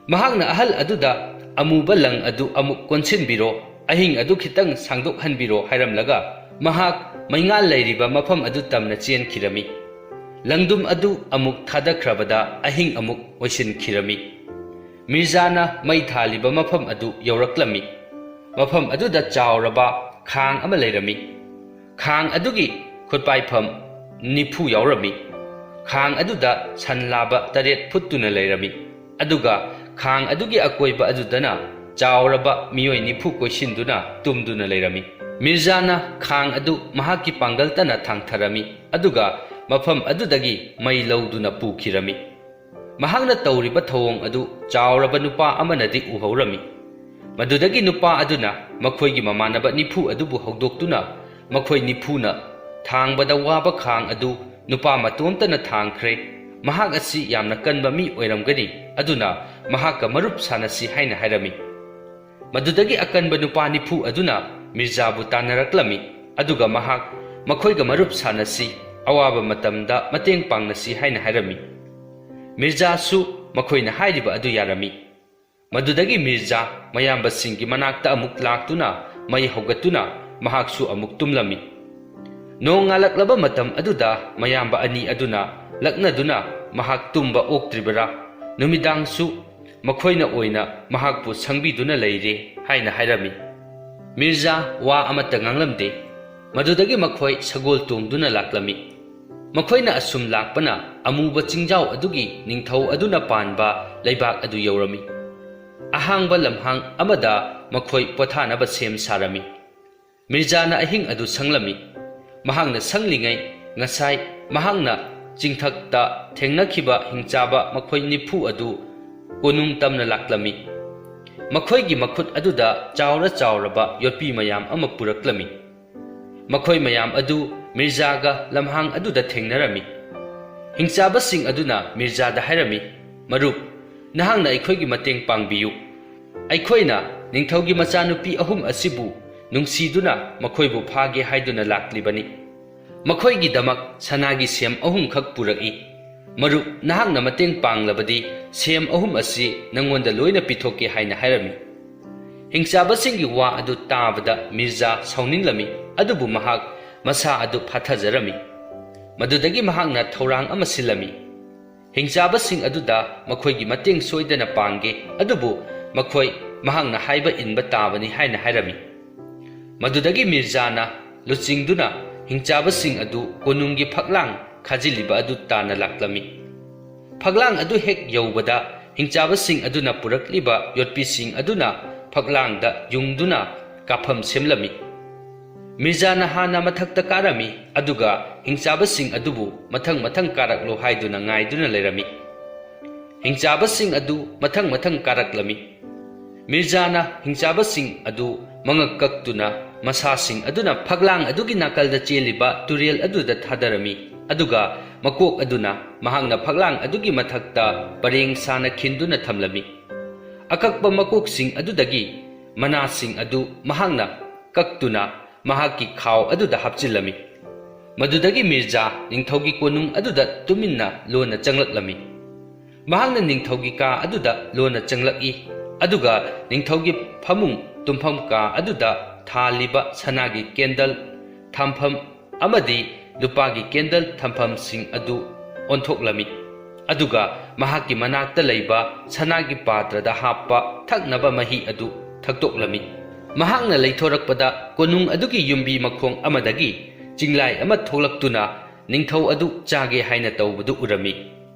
ꯃꯍꯥꯛꯅ ꯑꯍꯜ ꯑꯗꯨꯗ, "ꯑꯃꯨꯕ ꯂꯪ ꯑꯗꯨ ꯑꯃꯨꯛ ꯀꯣꯟꯁꯤꯟꯕꯤꯔꯣ, ꯑꯍꯤꯡ ꯑꯗꯨ ꯈꯤꯇꯪ ꯁꯥꯡꯗꯣꯛꯍꯟꯕꯤꯔꯣ" ꯍꯥꯏꯔꯝꯂꯒ, ꯃꯍꯥꯛ ꯃꯩꯉꯥꯜ ꯂꯩꯔꯤꯕ ꯃꯐꯝ ꯑꯗꯨ ꯇꯝꯅ ꯆꯦꯟꯈꯤꯔꯝꯃꯤ꯫ ꯂꯪꯗꯨꯝ ꯑꯗꯨ ꯑꯃꯨꯛ ꯊꯥꯗꯈ꯭ꯔꯕꯗ ꯑꯍꯤꯡ ꯑꯃꯨꯛ ꯑꯣꯏꯁꯤꯟꯈꯤꯔꯝꯃꯤ꯫ ꯃꯤꯔꯖꯥꯅ ꯃꯩ ꯊꯥꯜꯂꯤꯕ ꯃꯐꯝ ꯑꯗꯨ ꯌꯧꯔꯛꯂꯝꯃꯤ꯫ ꯃꯐꯝ ꯑꯗꯨꯗ ꯆꯥꯎꯔꯕ ꯈꯥꯡ ꯑꯃ ꯂꯩꯔꯝꯃꯤ꯫ ꯈꯥꯡ ꯑꯗꯨꯒꯤ ꯈꯨꯠꯄꯥꯏꯐꯝ ꯅꯤꯐꯨ ꯌꯥꯎꯔꯝꯃꯤ꯫ ꯈꯥꯡ ꯑꯗꯨꯗ ꯁꯟ ꯂꯥꯕ ꯇꯔꯦꯠ ꯐꯨꯠꯇꯨꯅ ꯂꯩꯔꯝꯃꯤ, ꯑꯗꯨꯒ ꯈꯥꯡ ꯑꯗꯨꯒꯤ ꯑꯀꯣꯏꯕ ꯑꯗꯨꯗꯅ ꯆꯥꯎꯔꯕ ꯃꯤꯑꯣꯏ ꯅꯤꯐꯨ ꯀꯣꯏꯁꯤꯟꯗꯨꯅ ꯇꯨꯝꯗꯨꯅ ꯂꯩꯔꯝꯃꯤ꯫ ꯃꯤꯔꯖꯥꯅ ꯈꯥꯡ ꯑꯗꯨ ꯃꯍꯥꯛꯀꯤ ꯄꯥꯡꯒꯜꯇꯅ ꯊꯥꯡꯊꯔꯝꯃꯤ, ꯑꯗꯨꯒ ꯃꯐꯝ ꯑꯗꯨꯗꯒꯤ ꯃꯩ ꯂꯧꯗꯨꯅ ꯄꯨꯈꯤꯔꯝꯃꯤ꯫ ꯃꯍꯥꯛꯅ ꯇꯧꯔꯤꯕ ꯊꯧꯑꯣꯡ ꯑꯗꯨ ꯆꯥꯎꯔꯕ ꯅꯨꯄꯥ ꯑꯃꯅꯗꯤ ꯎꯍꯧꯔꯝꯃꯤ꯫ ꯃꯗꯨꯗꯒꯤ ꯅꯨꯄꯥ ꯑꯗꯨꯅ ꯃꯈꯣꯏꯒꯤ ꯃꯃꯥꯟꯅꯕ ꯅꯤꯐꯨ ꯑꯗꯨꯕꯨ ꯍꯧꯗꯣꯛꯇꯨꯅ, ꯃꯈꯣꯏ ꯅꯤꯐꯨꯅ ꯊꯥꯡꯕꯗ ꯋꯥꯕ ꯈꯥꯡ ꯑꯗꯨ ꯅꯨꯄꯥ ꯃꯇꯣꯝꯇꯅ ꯊꯥꯡꯈ꯭ꯔꯦ꯫ ꯃꯍꯥꯛ ꯑꯁꯤ ꯌꯥꯝꯅ ꯀꯟꯕ ꯃꯤ ꯑꯣꯏꯔꯝꯒꯅꯤ, ꯑꯗꯨꯅ ꯃꯍꯥꯛꯀ ꯃꯔꯨꯞ ꯁꯥꯟꯅꯁꯤ ꯍꯥꯏꯅ ꯍꯥꯏꯔꯝꯃꯤ꯫ ꯃꯗꯨꯗꯒꯤ ꯑꯀꯟꯕ ꯅꯨꯄꯥ ꯅꯤꯐꯨ ꯑꯗꯨꯅ ꯃꯤꯔꯖꯥꯕꯨ ꯇꯥꯟꯅꯔꯛꯂꯝꯃꯤ, ꯑꯗꯨꯒ ꯃꯍꯥꯛ ꯃꯈꯣꯏꯒ ꯃꯔꯨꯞ ꯁꯥꯟꯅꯁꯤ, ꯑꯋꯥꯕ ꯃꯇꯝꯗ ꯃꯇꯦꯡ ꯄꯥꯡꯅꯁꯤ ꯍꯥꯏꯅ ꯍꯥꯏꯔꯝꯃꯤ꯫ ꯃꯤꯔꯖꯥꯁꯨ ꯃꯈꯣꯏꯅ ꯍꯥꯏꯔꯤꯕ ꯑꯗꯨ ꯌꯥꯔꯝꯃꯤ꯫ ꯃꯗꯨꯗꯒꯤ ꯃꯤꯔꯖꯥ ꯃꯌꯥꯝꯕꯁꯤꯡꯒꯤ ꯃꯅꯥꯛꯇ ꯑꯃꯨꯛ ꯂꯥꯛꯇꯨꯅ ꯃꯩ ꯍꯧꯒꯠꯇꯨꯅ ꯃꯍꯥꯛꯁꯨ ꯑꯃꯨꯛ ꯇꯨꯝꯂꯝꯃꯤ꯫ ꯅꯣꯡ ꯉꯥꯜꯂꯛꯂꯕ ꯃꯇꯝ ꯑꯗꯨꯗ ꯃꯌꯥꯝꯕ ꯑꯅꯤ ꯑꯗꯨꯅ ꯂꯛꯅꯗꯨꯅ ꯃꯍꯥꯛ ꯇꯨꯝꯕ ꯑꯣꯛꯇ꯭ꯔꯤꯕꯔꯥ, ꯅꯨꯃꯤꯗꯥꯡꯁꯨ ꯃꯈꯣꯏꯅ ꯑꯣꯏꯅ ꯃꯍꯥꯛꯄꯨ ꯁꯪꯕꯤꯗꯨꯅ ꯂꯩꯔꯦ ꯍꯥꯏꯅ ꯍꯥꯏꯔꯝꯃꯤ꯫ ꯃꯤꯔꯖꯥ ꯋꯥ ꯑꯃꯠꯇ ꯉꯥꯡꯂꯝꯗꯦ꯫ ꯃꯗꯨꯗꯒꯤ ꯃꯈꯣꯏ ꯁꯒꯣꯜ ꯇꯣꯡꯗꯨꯅ ꯂꯥꯛꯂꯝꯃꯤ꯫ ꯃꯈꯣꯏꯅ ꯑꯁꯨꯝ ꯂꯥꯛꯄꯅ ꯑꯃꯨꯕ ꯆꯤꯡꯖꯥꯎ ꯑꯗꯨꯒꯤ ꯅꯤꯡꯊꯧ ꯑꯗꯨꯅ ꯄꯥꯟꯕ ꯂꯩꯕꯥꯛ ꯑꯗꯨ ꯌꯧꯔꯝꯃꯤ꯫ ꯑꯍꯥꯡꯕ ꯂꯝꯍꯥꯡ ꯑꯃꯗ ꯃꯈꯣꯏ ꯄꯣꯊꯥꯅꯕ ꯁꯦꯝ ꯁꯥꯔꯝꯃꯤ꯫ ꯃꯤꯔꯖꯥꯅ ꯑꯍꯤꯡ ꯑꯗꯨ ꯁꯪꯂꯝꯃꯤ꯫ ꯃꯍꯥꯛꯅ ꯁꯪꯂꯤꯉꯩ, ꯉꯁꯥꯏ ꯃꯍꯥꯛꯅ ꯆꯤꯡꯊꯛꯇ ꯊꯦꯡꯅꯈꯤꯕ ꯍꯤꯡꯆꯥꯕ ꯃꯈꯣꯏ ꯅꯤꯐꯨ ꯑꯗꯨ ꯀꯣꯅꯨꯡ ꯇꯝꯅ ꯂꯥꯛꯂꯝꯃꯤ꯫ ꯃꯈꯣꯏꯒꯤ ꯃꯈꯨꯠ ꯑꯗꯨꯗ ꯆꯥꯎꯔ ꯆꯥꯎꯔꯕ ꯌꯣꯠꯄꯤ ꯃꯌꯥꯝ ꯑꯃ ꯄꯨꯔꯛꯂꯝꯃꯤ꯫ ꯃꯈꯣꯏ ꯃꯌꯥꯝ ꯑꯗꯨ ꯃꯤꯔꯖꯥꯒ ꯂꯝꯍꯥꯡ ꯑꯗꯨꯗ ꯊꯦꯡꯅꯔꯝꯃꯤ꯫ ꯍꯤꯡꯆꯥꯕꯁꯤꯡ ꯑꯗꯨꯅ ꯃꯤꯔꯖꯥꯗ ꯍꯥꯏꯔꯝꯃꯤ, "ꯃꯔꯨꯞ, ꯅꯍꯥꯛꯅ ꯑꯩꯈꯣꯏꯒꯤ ꯃꯇꯦꯡ ꯄꯥꯡꯕꯤꯌꯨ꯫ ꯑꯩꯈꯣꯏꯅ ꯅꯤꯡꯊꯧꯒꯤ ꯃꯆꯥꯅꯨꯄꯤ ꯑꯍꯨꯝ ꯑꯁꯤꯕꯨ ꯅꯨꯡꯁꯤꯗꯨꯅ ꯃꯈꯣꯏꯕꯨ ꯐꯥꯒꯦ ꯍꯥꯏꯗꯨꯅ ꯂꯥꯛꯂꯤꯕꯅꯤ꯫ ꯃꯈꯣꯏꯒꯤꯗꯃꯛ ꯁꯅꯥꯒꯤ ꯁꯦꯝ ꯑꯍꯨꯝꯈꯛ ꯄꯨꯔꯛꯏ꯫ "ꯃꯔꯨꯞ, ꯅꯍꯥꯛꯅ ꯃꯇꯦꯡ ꯄꯥꯡꯂꯕꯗꯤ ꯁꯦꯝ ꯑꯍꯨꯝ ꯑꯁꯤ ꯅꯪꯉꯣꯟꯗ ꯂꯣꯏꯅ ꯄꯤꯊꯣꯛꯀꯦ" ꯍꯥꯏꯅ ꯍꯥꯏꯔꯝꯃꯤ꯫ ꯍꯤꯡꯆꯥꯕꯁꯤꯡꯒꯤ ꯋꯥ ꯑꯗꯨ ꯇꯥꯕꯗ ꯃꯤꯔꯖꯥ ꯁꯥꯎꯅꯤꯡꯂꯝꯃꯤ, ꯑꯗꯨꯕꯨ ꯃꯍꯥꯛ ꯃꯁꯥ ꯑꯗꯨ ꯐꯥꯊꯖꯔꯝꯃꯤ꯫ ꯃꯗꯨꯗꯒꯤ ꯃꯍꯥꯛꯅ ꯊꯧꯔꯥꯡ ꯑꯃ ꯁꯤꯜꯂꯝꯃꯤ꯫ ꯍꯤꯡꯆꯥꯕꯁꯤꯡ ꯑꯗꯨꯗ ꯃꯈꯣꯏꯒꯤ ꯃꯇꯦꯡ ꯁꯣꯏꯗꯅ ꯄꯥꯡꯒꯦ, ꯑꯗꯨꯕꯨ ꯃꯈꯣꯏ ꯃꯍꯥꯛꯅ ꯍꯥꯏꯕ ꯏꯟꯕ ꯇꯥꯕꯅꯤ ꯍꯥꯏꯅ ꯍꯥꯏꯔꯝꯃꯤ꯫ ꯃꯗꯨꯗꯒꯤ ꯃꯤꯔꯖꯥꯅ ꯂꯨꯆꯤꯡꯗꯨꯅ ꯍꯤꯡꯆꯥꯕꯁꯤꯡ ꯑꯗꯨ ꯀꯣꯅꯨꯡꯒꯤ ꯐꯛꯂꯥꯡ ꯈꯥꯖꯤꯜꯂꯤꯕ ꯑꯗꯨ ꯇꯥꯟꯅ ꯂꯥꯛꯂꯝꯃꯤ꯫ ꯐꯛꯂꯥꯡ ꯑꯗꯨ ꯍꯦꯛ ꯌꯧꯕꯗ, ꯍꯤꯡꯆꯥꯕꯁꯤꯡ ꯑꯗꯨꯅ ꯄꯨꯔꯛꯂꯤꯕ ꯌꯣꯠꯄꯤꯁꯤꯡ ꯑꯗꯨꯅ ꯐꯛꯂꯥꯡꯗ ꯌꯨꯡꯗꯨꯅ ꯀꯥꯐꯝ ꯁꯦꯝꯂꯝꯃꯤ꯫ ꯃꯤꯔꯖꯥꯅ ꯍꯥꯟꯅ ꯃꯊꯛꯇ ꯀꯥꯔꯝꯃꯤ, ꯑꯗꯨꯒ ꯍꯤꯡꯆꯥꯕꯁꯤꯡ ꯑꯗꯨꯕꯨ "ꯃꯊꯪ ꯃꯊꯪ ꯀꯥꯔꯛꯂꯣ" ꯍꯥꯏꯗꯨꯅ ꯉꯥꯏꯗꯨꯅ ꯂꯩꯔꯝꯃꯤ꯫ ꯍꯤꯡꯆꯥꯕꯁꯤꯡ ꯑꯗꯨ ꯃꯊꯪ ꯃꯊꯪ ꯀꯥꯔꯛꯂꯝꯃꯤ꯫ ꯃꯤꯔꯖꯥꯅ ꯍꯤꯡꯆꯥꯕꯁꯤꯡ ꯑꯗꯨ ꯃꯉꯛ ꯀꯛꯇꯨꯅ, ꯃꯁꯥꯁꯤꯡ ꯑꯗꯨꯅ ꯐꯛꯂꯥꯡ ꯑꯗꯨꯒꯤ ꯅꯥꯀꯜꯗ ꯆꯦꯜꯂꯤꯕ ꯇꯨꯔꯦꯜ ꯑꯗꯨꯗ ꯊꯥꯗꯔꯝꯃꯤ, ꯑꯗꯨꯒ ꯃꯀꯣꯛ ꯑꯗꯨꯅ ꯃꯍꯥꯛꯅ ꯐꯛꯂꯥꯡ ꯑꯗꯨꯒꯤ ꯃꯊꯛꯇ ꯄꯔꯦꯡ ꯁꯥꯅ ꯈꯤꯟꯗꯨꯅ ꯊꯝꯂꯝꯃꯤ꯫ ꯑꯀꯛꯄ ꯃꯀꯣꯛꯁꯤꯡ ꯑꯗꯨꯗꯒꯤ ꯃꯅꯥꯁꯤꯡ ꯑꯗꯨ ꯃꯍꯥꯛꯅ ꯀꯛꯇꯨꯅ ꯃꯍꯥꯛꯀꯤ ꯈꯥꯎ ꯑꯗꯨꯗ ꯍꯥꯞꯆꯤꯜꯂꯝꯃꯤ꯫ ꯃꯗꯨꯗꯒꯤ ꯃꯤꯔꯖꯥ ꯅꯤꯡꯊꯧꯒꯤ ꯀꯣꯅꯨꯡ ꯑꯗꯨꯗ ꯇꯨꯃꯤꯟꯅ ꯂꯣꯟꯅ ꯆꯪꯂꯛꯂꯝꯃꯤ꯫ ꯃꯍꯥꯛꯅ ꯅꯤꯡꯊꯧꯒꯤ ꯀꯥ ꯑꯗꯨꯗ ꯂꯣꯟꯅ ꯆꯪꯂꯛꯏ, ꯑꯗꯨꯒ ꯅꯤꯡꯊꯧꯒꯤ ꯐꯃꯨꯡ ꯇꯨꯝꯐꯝ ꯀꯥ ꯑꯗꯨꯗ ꯊꯥꯜꯂꯤꯕ ꯁꯅꯥꯒꯤ ꯀꯦꯟꯗꯜ ꯊꯝꯐꯝ ꯑꯃꯗꯤ ꯂꯨꯄꯥꯒꯤ ꯀꯦꯟꯗꯜ ꯊꯝꯐꯝꯁꯤꯡ ꯑꯗꯨ ꯑꯣꯟꯊꯣꯛꯂꯝꯃꯤ꯫ ꯑꯗꯨꯒ ꯃꯍꯥꯛꯀꯤ ꯃꯅꯥꯛꯇ ꯂꯩꯕ ꯁꯅꯥꯒꯤ ꯄꯥꯇ꯭ꯔꯗ ꯍꯥꯞꯄ ꯊꯛꯅꯕ ꯃꯍꯤ ꯑꯗꯨ ꯊꯛꯇꯣꯛꯂꯝꯃꯤ꯫ ꯃꯍꯥꯛꯅ ꯂꯩꯊꯣꯔꯛꯄꯗ, ꯀꯣꯅꯨꯡ ꯑꯗꯨꯒꯤ ꯌꯨꯝꯕꯤ ꯃꯈꯣꯡ ꯑꯃꯗꯒꯤ ꯆꯤꯡꯂꯥꯏ ꯑꯃ ꯊꯣꯛꯂꯛꯇꯨꯅ ꯅꯤꯡꯊꯧ ꯑꯗꯨ ꯆꯥꯒꯦ ꯍꯥꯏꯅ ꯇꯧꯕꯗꯨ ꯎꯔꯝꯃꯤ꯫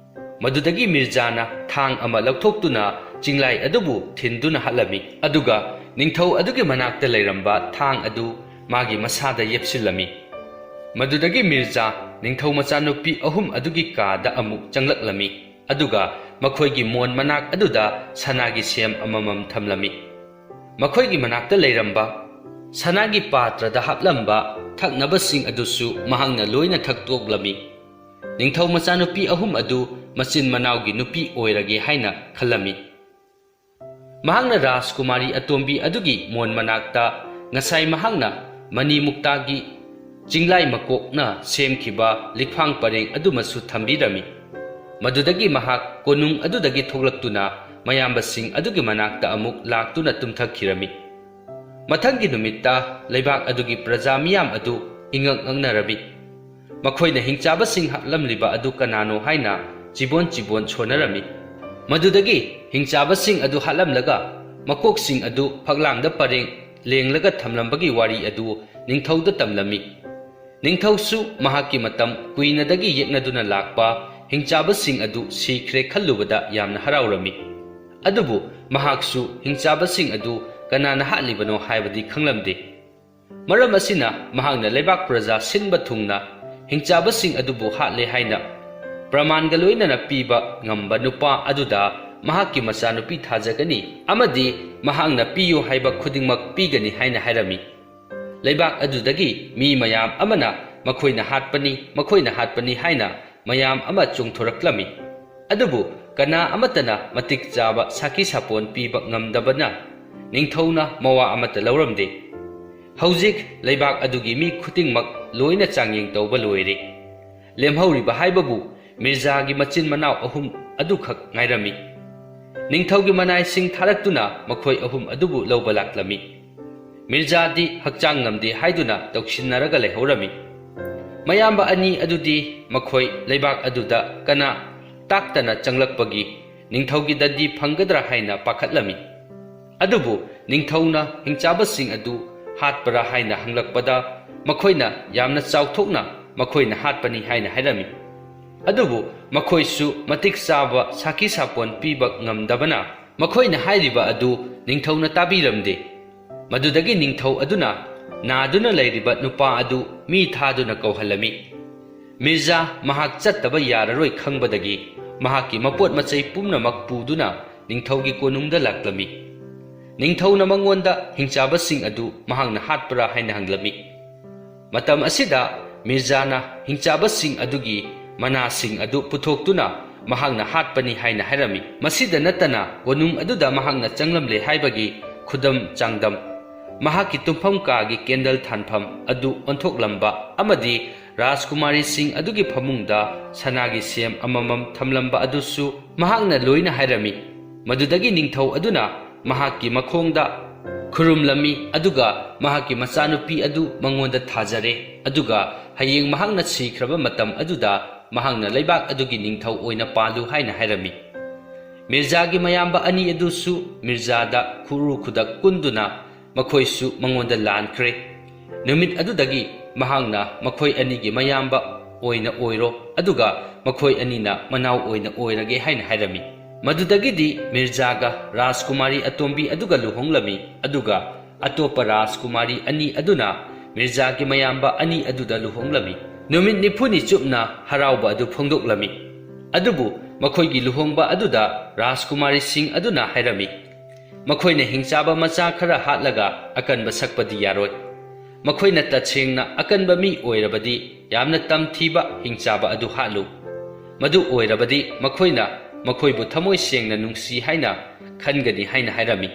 ꯃꯗꯨꯗꯒꯤ ꯃꯤꯔꯖꯥꯅ ꯊꯥꯡ ꯑꯃ ꯂꯧꯊꯣꯛꯇꯨꯅ ꯆꯤꯡꯂꯥꯏ ꯑꯗꯨꯕꯨ ꯊꯤꯟꯗꯨꯅ ꯍꯥꯠꯂꯝꯃꯤ, ꯑꯗꯨꯒ ꯅꯤꯡꯊꯧ ꯑꯗꯨꯒꯤ ꯃꯅꯥꯛꯇ ꯂꯩꯔꯝꯕ ꯊꯥꯡ ꯑꯗꯨ ꯃꯥꯒꯤ ꯃꯁꯥꯗ ꯌꯦꯞꯁꯤꯜꯂꯝꯃꯤ꯫ ꯃꯗꯨꯗꯒꯤ ꯃꯤꯔꯖꯥ ꯅꯤꯡꯊꯧ ꯃꯆꯥꯅꯨꯄꯤ ꯑꯍꯨꯝ ꯑꯗꯨꯒꯤ ꯀꯥꯗ ꯑꯃꯨꯛ ꯆꯪꯂꯛꯂꯝꯃꯤ, ꯑꯗꯨꯒ ꯃꯈꯣꯏꯒꯤ ꯃꯣꯟ ꯃꯅꯥꯛ ꯑꯗꯨꯗ ꯁꯅꯥꯒꯤ ꯁꯦꯝ ꯑꯃꯃꯝ ꯊꯝꯂꯝꯃꯤ꯫ ꯃꯈꯣꯏꯒꯤ ꯃꯅꯥꯛꯇ ꯂꯩꯔꯝꯕ ꯁꯅꯥꯒꯤ ꯄꯥꯇ꯭ꯔꯗ ꯍꯥꯞꯂꯝꯕ ꯊꯛꯅꯕꯁꯤꯡ ꯑꯗꯨꯁꯨ ꯃꯍꯥꯛꯅ ꯂꯣꯏꯅ ꯊꯛꯇꯣꯛꯂꯝꯃꯤ꯫ ꯅꯤꯡꯊꯧ ꯃꯆꯥꯅꯨꯄꯤ ꯑꯍꯨꯝ ꯑꯗꯨ ꯃꯆꯤꯟ ꯃꯅꯥꯎꯒꯤ ꯅꯨꯄꯤ ꯑꯣꯏꯔꯒꯦ ꯍꯥꯏꯅ ꯈꯜꯂꯝꯃꯤ꯫ ꯃꯍꯥꯛꯅ ꯔꯥꯖꯀꯨꯃꯥꯔꯤ ꯑꯇꯣꯝꯕꯤ ꯑꯗꯨꯒꯤ ꯃꯣꯟ ꯃꯅꯥꯛꯇ ꯉꯁꯥꯏ ꯃꯍꯥꯛꯅ ꯃꯅꯤ ꯃꯨꯛꯇꯥꯒꯤ ꯆꯤꯡꯂꯥꯏ ꯃꯀꯣꯛꯅ ꯁꯦꯝꯈꯤꯕ ꯂꯤꯛꯐꯥꯡ ꯄꯔꯦꯡ ꯑꯗꯨꯃꯁꯨ ꯊꯝꯕꯤꯔꯝꯃꯤ꯫ ꯃꯗꯨꯗꯒꯤ ꯃꯍꯥꯛ ꯀꯣꯅꯨꯡ ꯑꯗꯨꯗꯒꯤ ꯊꯣꯛꯂꯛꯇꯨꯅ ꯃꯌꯥꯝꯕꯁꯤꯡ ꯑꯗꯨꯒꯤ ꯃꯅꯥꯛꯇ ꯑꯃꯨꯛ ꯂꯥꯛꯇꯨꯅ ꯇꯨꯝꯊꯈꯤꯔꯝꯃꯤ꯫ ꯃꯊꯪꯒꯤ ꯅꯨꯃꯤꯠꯇ ꯂꯩꯕꯥꯛ ꯑꯗꯨꯒꯤ ꯄ꯭ꯔꯖꯥ ꯃꯤꯌꯥꯝ ꯑꯗꯨ ꯏꯉꯛ ꯉꯛꯅꯔꯝꯃꯤ꯫ ꯃꯈꯣꯏꯅ ꯍꯤꯡꯆꯥꯕꯁꯤꯡ ꯍꯥꯠꯂꯝꯂꯤꯕ ꯑꯗꯨ ꯀꯅꯥꯅꯣ ꯍꯥꯏꯅ ꯆꯤꯕꯣꯟ ꯆꯤꯕꯣꯟ ꯁꯣꯟꯅꯔꯝꯃꯤ꯫ ꯃꯗꯨꯗꯒꯤ ꯍꯤꯡꯆꯥꯕꯁꯤꯡ ꯑꯗꯨ ꯍꯥꯠꯂꯝꯂꯒ ꯃꯀꯣꯛꯁꯤꯡ ꯑꯗꯨ ꯐꯛꯂꯥꯡꯗ ꯄꯔꯦꯡ ꯂꯦꯡꯂꯒ ꯊꯝꯂꯝꯕꯒꯤ ꯋꯥꯔꯤ ꯑꯗꯨ ꯅꯤꯡꯊꯧꯗ ꯇꯝꯂꯝꯃꯤ꯫ ꯅꯤꯡꯊꯧꯁꯨ ꯃꯍꯥꯛꯀꯤ ꯃꯇꯝ ꯀꯨꯏꯅꯗꯒꯤ ꯌꯦꯛꯅꯗꯨꯅ ꯂꯥꯛꯄ ꯍꯤꯡꯆꯥꯕꯁꯤꯡ ꯑꯗꯨ ꯁꯤꯈ꯭ꯔꯦ ꯈꯜꯂꯨꯕꯗ ꯌꯥꯝꯅ ꯍꯔꯥꯎꯔꯝꯃꯤ꯫ ꯑꯗꯨꯕꯨ ꯃꯍꯥꯛꯁꯨ ꯍꯤꯡꯆꯥꯕꯁꯤꯡ ꯑꯗꯨ ꯀꯅꯥꯅ ꯍꯥꯠꯂꯤꯕꯅꯣ ꯍꯥꯏꯕꯗꯤ ꯈꯪꯂꯝꯗꯦ꯫ ꯃꯔꯝ ꯑꯁꯤꯅ ꯃꯍꯥꯛꯅ ꯂꯩꯕꯥꯛ ꯄ꯭ꯔꯖꯥ ꯁꯤꯟꯕ ꯊꯨꯡꯅ ꯍꯤꯡꯆꯥꯕꯁꯤꯡ ꯑꯗꯨꯕꯨ ꯍꯥꯠꯂꯦ ꯍꯥꯏꯅ ꯄ꯭ꯔꯃꯥꯟꯒ ꯂꯣꯏꯅꯅ ꯄꯤꯕ ꯉꯝꯕ ꯅꯨꯄꯥ ꯑꯗꯨꯗ ꯃꯍꯥꯛꯀꯤ ꯃꯆꯥꯅꯨꯄꯤ ꯊꯥꯖꯒꯅꯤ ꯑꯃꯗꯤ ꯃꯍꯥꯛꯅ ꯄꯤꯌꯨ ꯍꯥꯏꯕ ꯈꯨꯗꯤꯡꯃꯛ ꯄꯤꯒꯅꯤ ꯍꯥꯏꯅ ꯍꯥꯏꯔꯝꯃꯤ꯫ ꯂꯩꯕꯥꯛ ꯑꯗꯨꯗꯒꯤ ꯃꯤ ꯃꯌꯥꯝ ꯑꯃꯅ "ꯃꯈꯣꯏꯅ ꯍꯥꯠꯄꯅꯤ, ꯃꯈꯣꯏꯅ ꯍꯥꯠꯄꯅꯤ" ꯍꯥꯏꯅ ꯃꯌꯥꯝ ꯑꯃ ꯆꯣꯡꯊꯣꯔꯛꯂꯝꯃꯤ꯫ ꯑꯗꯨꯕꯨ ꯀꯅꯥ ꯑꯃꯠꯇꯅ ꯃꯇꯤꯛ ꯆꯥꯕ ꯁꯥꯈꯤ ꯁꯥꯄꯣꯟ ꯄꯤꯕ ꯉꯝꯗꯕꯅ ꯅꯤꯡꯊꯧꯅ ꯃꯋꯥ ꯑꯃꯠꯇ ꯂꯧꯔꯝꯗꯦ꯫ ꯍꯧꯖꯤꯛ ꯂꯩꯕꯥꯛ ꯑꯗꯨꯒꯤ ꯃꯤ ꯈꯨꯗꯤꯡꯃꯛ ꯂꯣꯏꯅ ꯆꯥꯡꯌꯦꯡ ꯇꯧꯕ ꯂꯣꯏꯔꯦ꯫ ꯂꯦꯝꯍꯧꯔꯤꯕ ꯍꯥꯏꯕꯕꯨ ꯃꯤꯔꯖꯥꯒꯤ ꯃꯆꯤꯟ ꯃꯅꯥꯎ ꯑꯍꯨꯝ ꯑꯗꯨꯈꯛ ꯉꯥꯏꯔꯝꯃꯤ꯫ ꯅꯤꯡꯊꯧꯒꯤ ꯃꯅꯥꯏꯁꯤꯡ ꯊꯥꯔꯛꯇꯨꯅ ꯃꯈꯣꯏ ꯑꯍꯨꯝ ꯑꯗꯨꯕꯨ ꯂꯧꯕ ꯂꯥꯛꯂꯝꯃꯤ꯫ ꯃꯤꯔꯖꯥꯗꯤ ꯍꯛꯆꯥꯡ ꯉꯝꯗꯦ ꯍꯥꯏꯗꯨꯅ ꯇꯧꯁꯤꯟꯅꯔꯒ ꯂꯩꯍꯧꯔꯝꯃꯤ꯫ ꯃꯌꯥꯝꯕ ꯑꯅꯤ ꯑꯗꯨꯗꯤ ꯃꯈꯣꯏ ꯂꯩꯕꯥꯛ ꯑꯗꯨꯗ ꯀꯅꯥ ꯇꯥꯛꯇꯅ ꯆꯪꯂꯛꯄꯒꯤ ꯅꯤꯡꯊꯧꯒꯤ ꯗꯟꯗꯤ ꯐꯪꯒꯗ꯭ꯔꯥ ꯍꯥꯏꯅ ꯄꯥꯈꯠꯂꯝꯃꯤ꯫ ꯑꯗꯨꯕꯨ ꯅꯤꯡꯊꯧꯅ ꯍꯤꯡꯆꯥꯕꯁꯤꯡ ꯑꯗꯨ ꯍꯥꯠꯄ꯭ꯔꯥ ꯍꯥꯏꯅ ꯍꯪꯂꯛꯄꯗ ꯃꯈꯣꯏꯅ ꯌꯥꯝꯅ ꯆꯥꯎꯊꯣꯛꯅ "ꯃꯈꯣꯏꯅ ꯍꯥꯠꯄꯅꯤ" ꯍꯥꯏꯅ ꯍꯥꯏꯔꯝꯃꯤ꯫ ꯑꯗꯨꯕꯨ ꯃꯈꯣꯏꯁꯨ ꯃꯇꯤꯛ ꯆꯥꯕ ꯁꯥꯈꯤ ꯁꯥꯄꯣꯟ ꯄꯤꯕ ꯉꯝꯗꯕꯅ ꯃꯈꯣꯏꯅ ꯍꯥꯏꯔꯤꯕ ꯑꯗꯨ ꯅꯤꯡꯊꯧꯅ ꯇꯥꯕꯤꯔꯝꯗꯦ꯫ ꯃꯗꯨꯗꯒꯤ ꯅꯤꯡꯊꯧ ꯑꯗꯨꯅ ꯅꯥꯗꯨꯅ ꯂꯩꯔꯤꯕ ꯅꯨꯄꯥ ꯑꯗꯨ ꯃꯤ ꯊꯥꯗꯨꯅ ꯀꯧꯍꯜꯂꯝꯃꯤ꯫ ꯃꯤꯔꯖꯥ ꯃꯍꯥꯛ ꯆꯠꯇꯕ ꯌꯥꯔꯔꯣꯏ ꯈꯪꯕꯗꯒꯤ ꯃꯍꯥꯛꯀꯤ ꯃꯄꯣꯠ ꯃꯆꯩ ꯄꯨꯝꯅꯃꯛ ꯄꯨꯗꯨꯅ ꯅꯤꯡꯊꯧꯒꯤ ꯀꯣꯅꯨꯡꯗ ꯂꯥꯛꯂꯝꯃꯤ꯫ ꯅꯤꯡꯊꯧꯅ ꯃꯉꯣꯟꯗ ꯍꯤꯡꯆꯥꯕꯁꯤꯡ ꯑꯗꯨ ꯃꯍꯥꯛꯅ ꯍꯥꯠꯄ꯭ꯔꯥ ꯍꯥꯏꯅ ꯍꯪꯂꯝꯃꯤ꯫ ꯃꯇꯝ ꯑꯁꯤꯗ ꯃꯤꯔꯖꯥꯅ ꯍꯤꯡꯆꯥꯕꯁꯤꯡ ꯑꯗꯨꯒꯤ ꯃꯅꯥꯁꯤꯡ ꯑꯗꯨ ꯄꯨꯊꯣꯛꯇꯨꯅ ꯃꯍꯥꯛꯅ ꯍꯥꯠꯄꯅꯤ ꯍꯥꯏꯅ ꯍꯥꯏꯔꯝꯃꯤ꯫ ꯃꯁꯤꯗ ꯅꯠꯇꯅ ꯀꯣꯅꯨꯡ ꯑꯗꯨꯗ ꯃꯍꯥꯛꯅ ꯆꯪꯂꯝꯂꯦ ꯍꯥꯏꯕꯒꯤ ꯈꯨꯗꯝ ꯆꯥꯡꯗꯝ ꯃꯍꯥꯛꯀꯤ ꯇꯨꯝꯐꯝ ꯀꯥꯒꯤ ꯀꯦꯟꯗꯜ ꯊꯥꯟꯐꯝ ꯑꯗꯨ ꯑꯣꯟꯊꯣꯛꯂꯝꯕ ꯑꯃꯗꯤ ꯔꯥꯖꯀꯨꯃꯥꯔꯤꯁꯤꯡ ꯑꯗꯨꯒꯤ ꯐꯃꯨꯡꯗ ꯁꯅꯥꯒꯤ ꯁꯦꯝ ꯑꯃꯃꯝ ꯊꯝꯂꯝꯕ ꯑꯗꯨꯁꯨ ꯃꯍꯥꯛꯅ ꯂꯣꯏꯅ ꯍꯥꯏꯔꯝꯃꯤ꯫ ꯃꯗꯨꯗꯒꯤ ꯅꯤꯡꯊꯧ ꯑꯗꯨꯅ ꯃꯍꯥꯛꯀꯤ ꯃꯈꯣꯡꯗ ꯈꯨꯔꯨꯝꯂꯝꯃꯤ, ꯑꯗꯨꯒ ꯃꯍꯥꯛꯀꯤ ꯃꯆꯥꯅꯨꯄꯤ ꯑꯗꯨ ꯃꯉꯣꯟꯗ ꯊꯥꯖꯔꯦ, ꯑꯗꯨꯒ ꯍꯌꯦꯡ ꯃꯍꯥꯛꯅ ꯁꯤꯈ꯭ꯔꯕ ꯃꯇꯝ ꯑꯗꯨꯗ ꯃꯍꯥꯛꯅ ꯂꯩꯕꯥꯛ ꯑꯗꯨꯒꯤ ꯅꯤꯡꯊꯧ ꯑꯣꯏꯅ ꯄꯥꯜꯂꯨ ꯍꯥꯏꯅ ꯍꯥꯏꯔꯝꯃꯤ꯫ ꯃꯤꯔꯖꯥꯒꯤ ꯃꯌꯥꯝꯕ ꯑꯅꯤ ꯑꯗꯨꯁꯨ ꯃꯤꯔꯖꯥꯗ ꯈꯨꯔꯨ ꯈꯨꯗꯛ ꯀꯨꯟꯗꯨꯅ ꯃꯈꯣꯏꯁꯨ ꯃꯉꯣꯟꯗ ꯂꯥꯟꯈ꯭ꯔꯦ꯫ ꯅꯨꯃꯤꯠ ꯑꯗꯨꯗꯒꯤ ꯃꯍꯥꯛꯅ ꯃꯈꯣꯏ ꯑꯅꯤꯒꯤ ꯃꯌꯥꯝꯕ ꯑꯣꯏꯅ ꯑꯣꯏꯔꯣ, ꯑꯗꯨꯒ ꯃꯈꯣꯏ ꯑꯅꯤꯅ ꯃꯅꯥꯎ ꯑꯣꯏꯅ ꯑꯣꯏꯔꯒꯦ ꯍꯥꯏꯅ ꯍꯥꯏꯔꯝꯃꯤ꯫ ꯃꯗꯨꯗꯒꯤꯗꯤ ꯃꯤꯔꯖꯥꯒ ꯔꯥꯖꯀꯨꯃꯥꯔꯤ ꯑꯇꯣꯝꯕꯤ ꯑꯗꯨꯒ ꯂꯨꯍꯣꯡꯂꯝꯃꯤ, ꯑꯗꯨꯒ ꯑꯇꯣꯞꯄ ꯔꯥꯖꯀꯨꯃꯥꯔꯤ ꯑꯅꯤ ꯑꯗꯨꯅ ꯃꯤꯔꯖꯥꯒꯤ ꯃꯌꯥꯝꯕ ꯑꯅꯤ ꯑꯗꯨꯗ ꯂꯨꯍꯣꯡꯂꯝꯃꯤ꯫ ꯅꯨꯃꯤꯠ ꯅꯤꯐꯨꯅꯤ ꯆꯨꯞꯅ ꯍꯔꯥꯎꯕ ꯑꯗꯨ ꯐꯣꯡꯗꯣꯛꯂꯝꯃꯤ꯫ ꯑꯗꯨꯕꯨ ꯃꯈꯣꯏꯒꯤ ꯂꯨꯍꯣꯡꯕ ꯑꯗꯨꯗ ꯔꯥꯖꯀꯨꯃꯥꯔꯤꯁꯤꯡ ꯑꯗꯨꯅ ꯍꯥꯏꯔꯝꯃꯤ, ꯃꯈꯣꯏꯅ ꯍꯤꯡꯆꯥꯕ ꯃꯆꯥ ꯈꯔ ꯍꯥꯠꯂꯒ ꯑꯀꯟꯕ ꯁꯛꯄꯗꯤ ꯌꯥꯔꯣꯏ꯫ ꯃꯈꯣꯏꯅ ꯇꯁꯦꯡꯅ ꯑꯀꯟꯕ ꯃꯤ ꯑꯣꯏꯔꯕꯗꯤ ꯌꯥꯝꯅ ꯇꯝꯊꯤꯕ ꯍꯤꯡꯆꯥꯕ ꯑꯗꯨ ꯍꯥꯠꯂꯨ꯫ ꯃꯗꯨ ꯑꯣꯏꯔꯕꯗꯤ ꯃꯈꯣꯏꯅ ꯃꯈꯣꯏꯕꯨ ꯊꯃꯣꯏ ꯁꯦꯡꯅ ꯅꯨꯡꯁꯤ ꯍꯥꯏꯅ ꯈꯟꯒꯅꯤ ꯍꯥꯏꯅ ꯍꯥꯏꯔꯝꯃꯤ꯫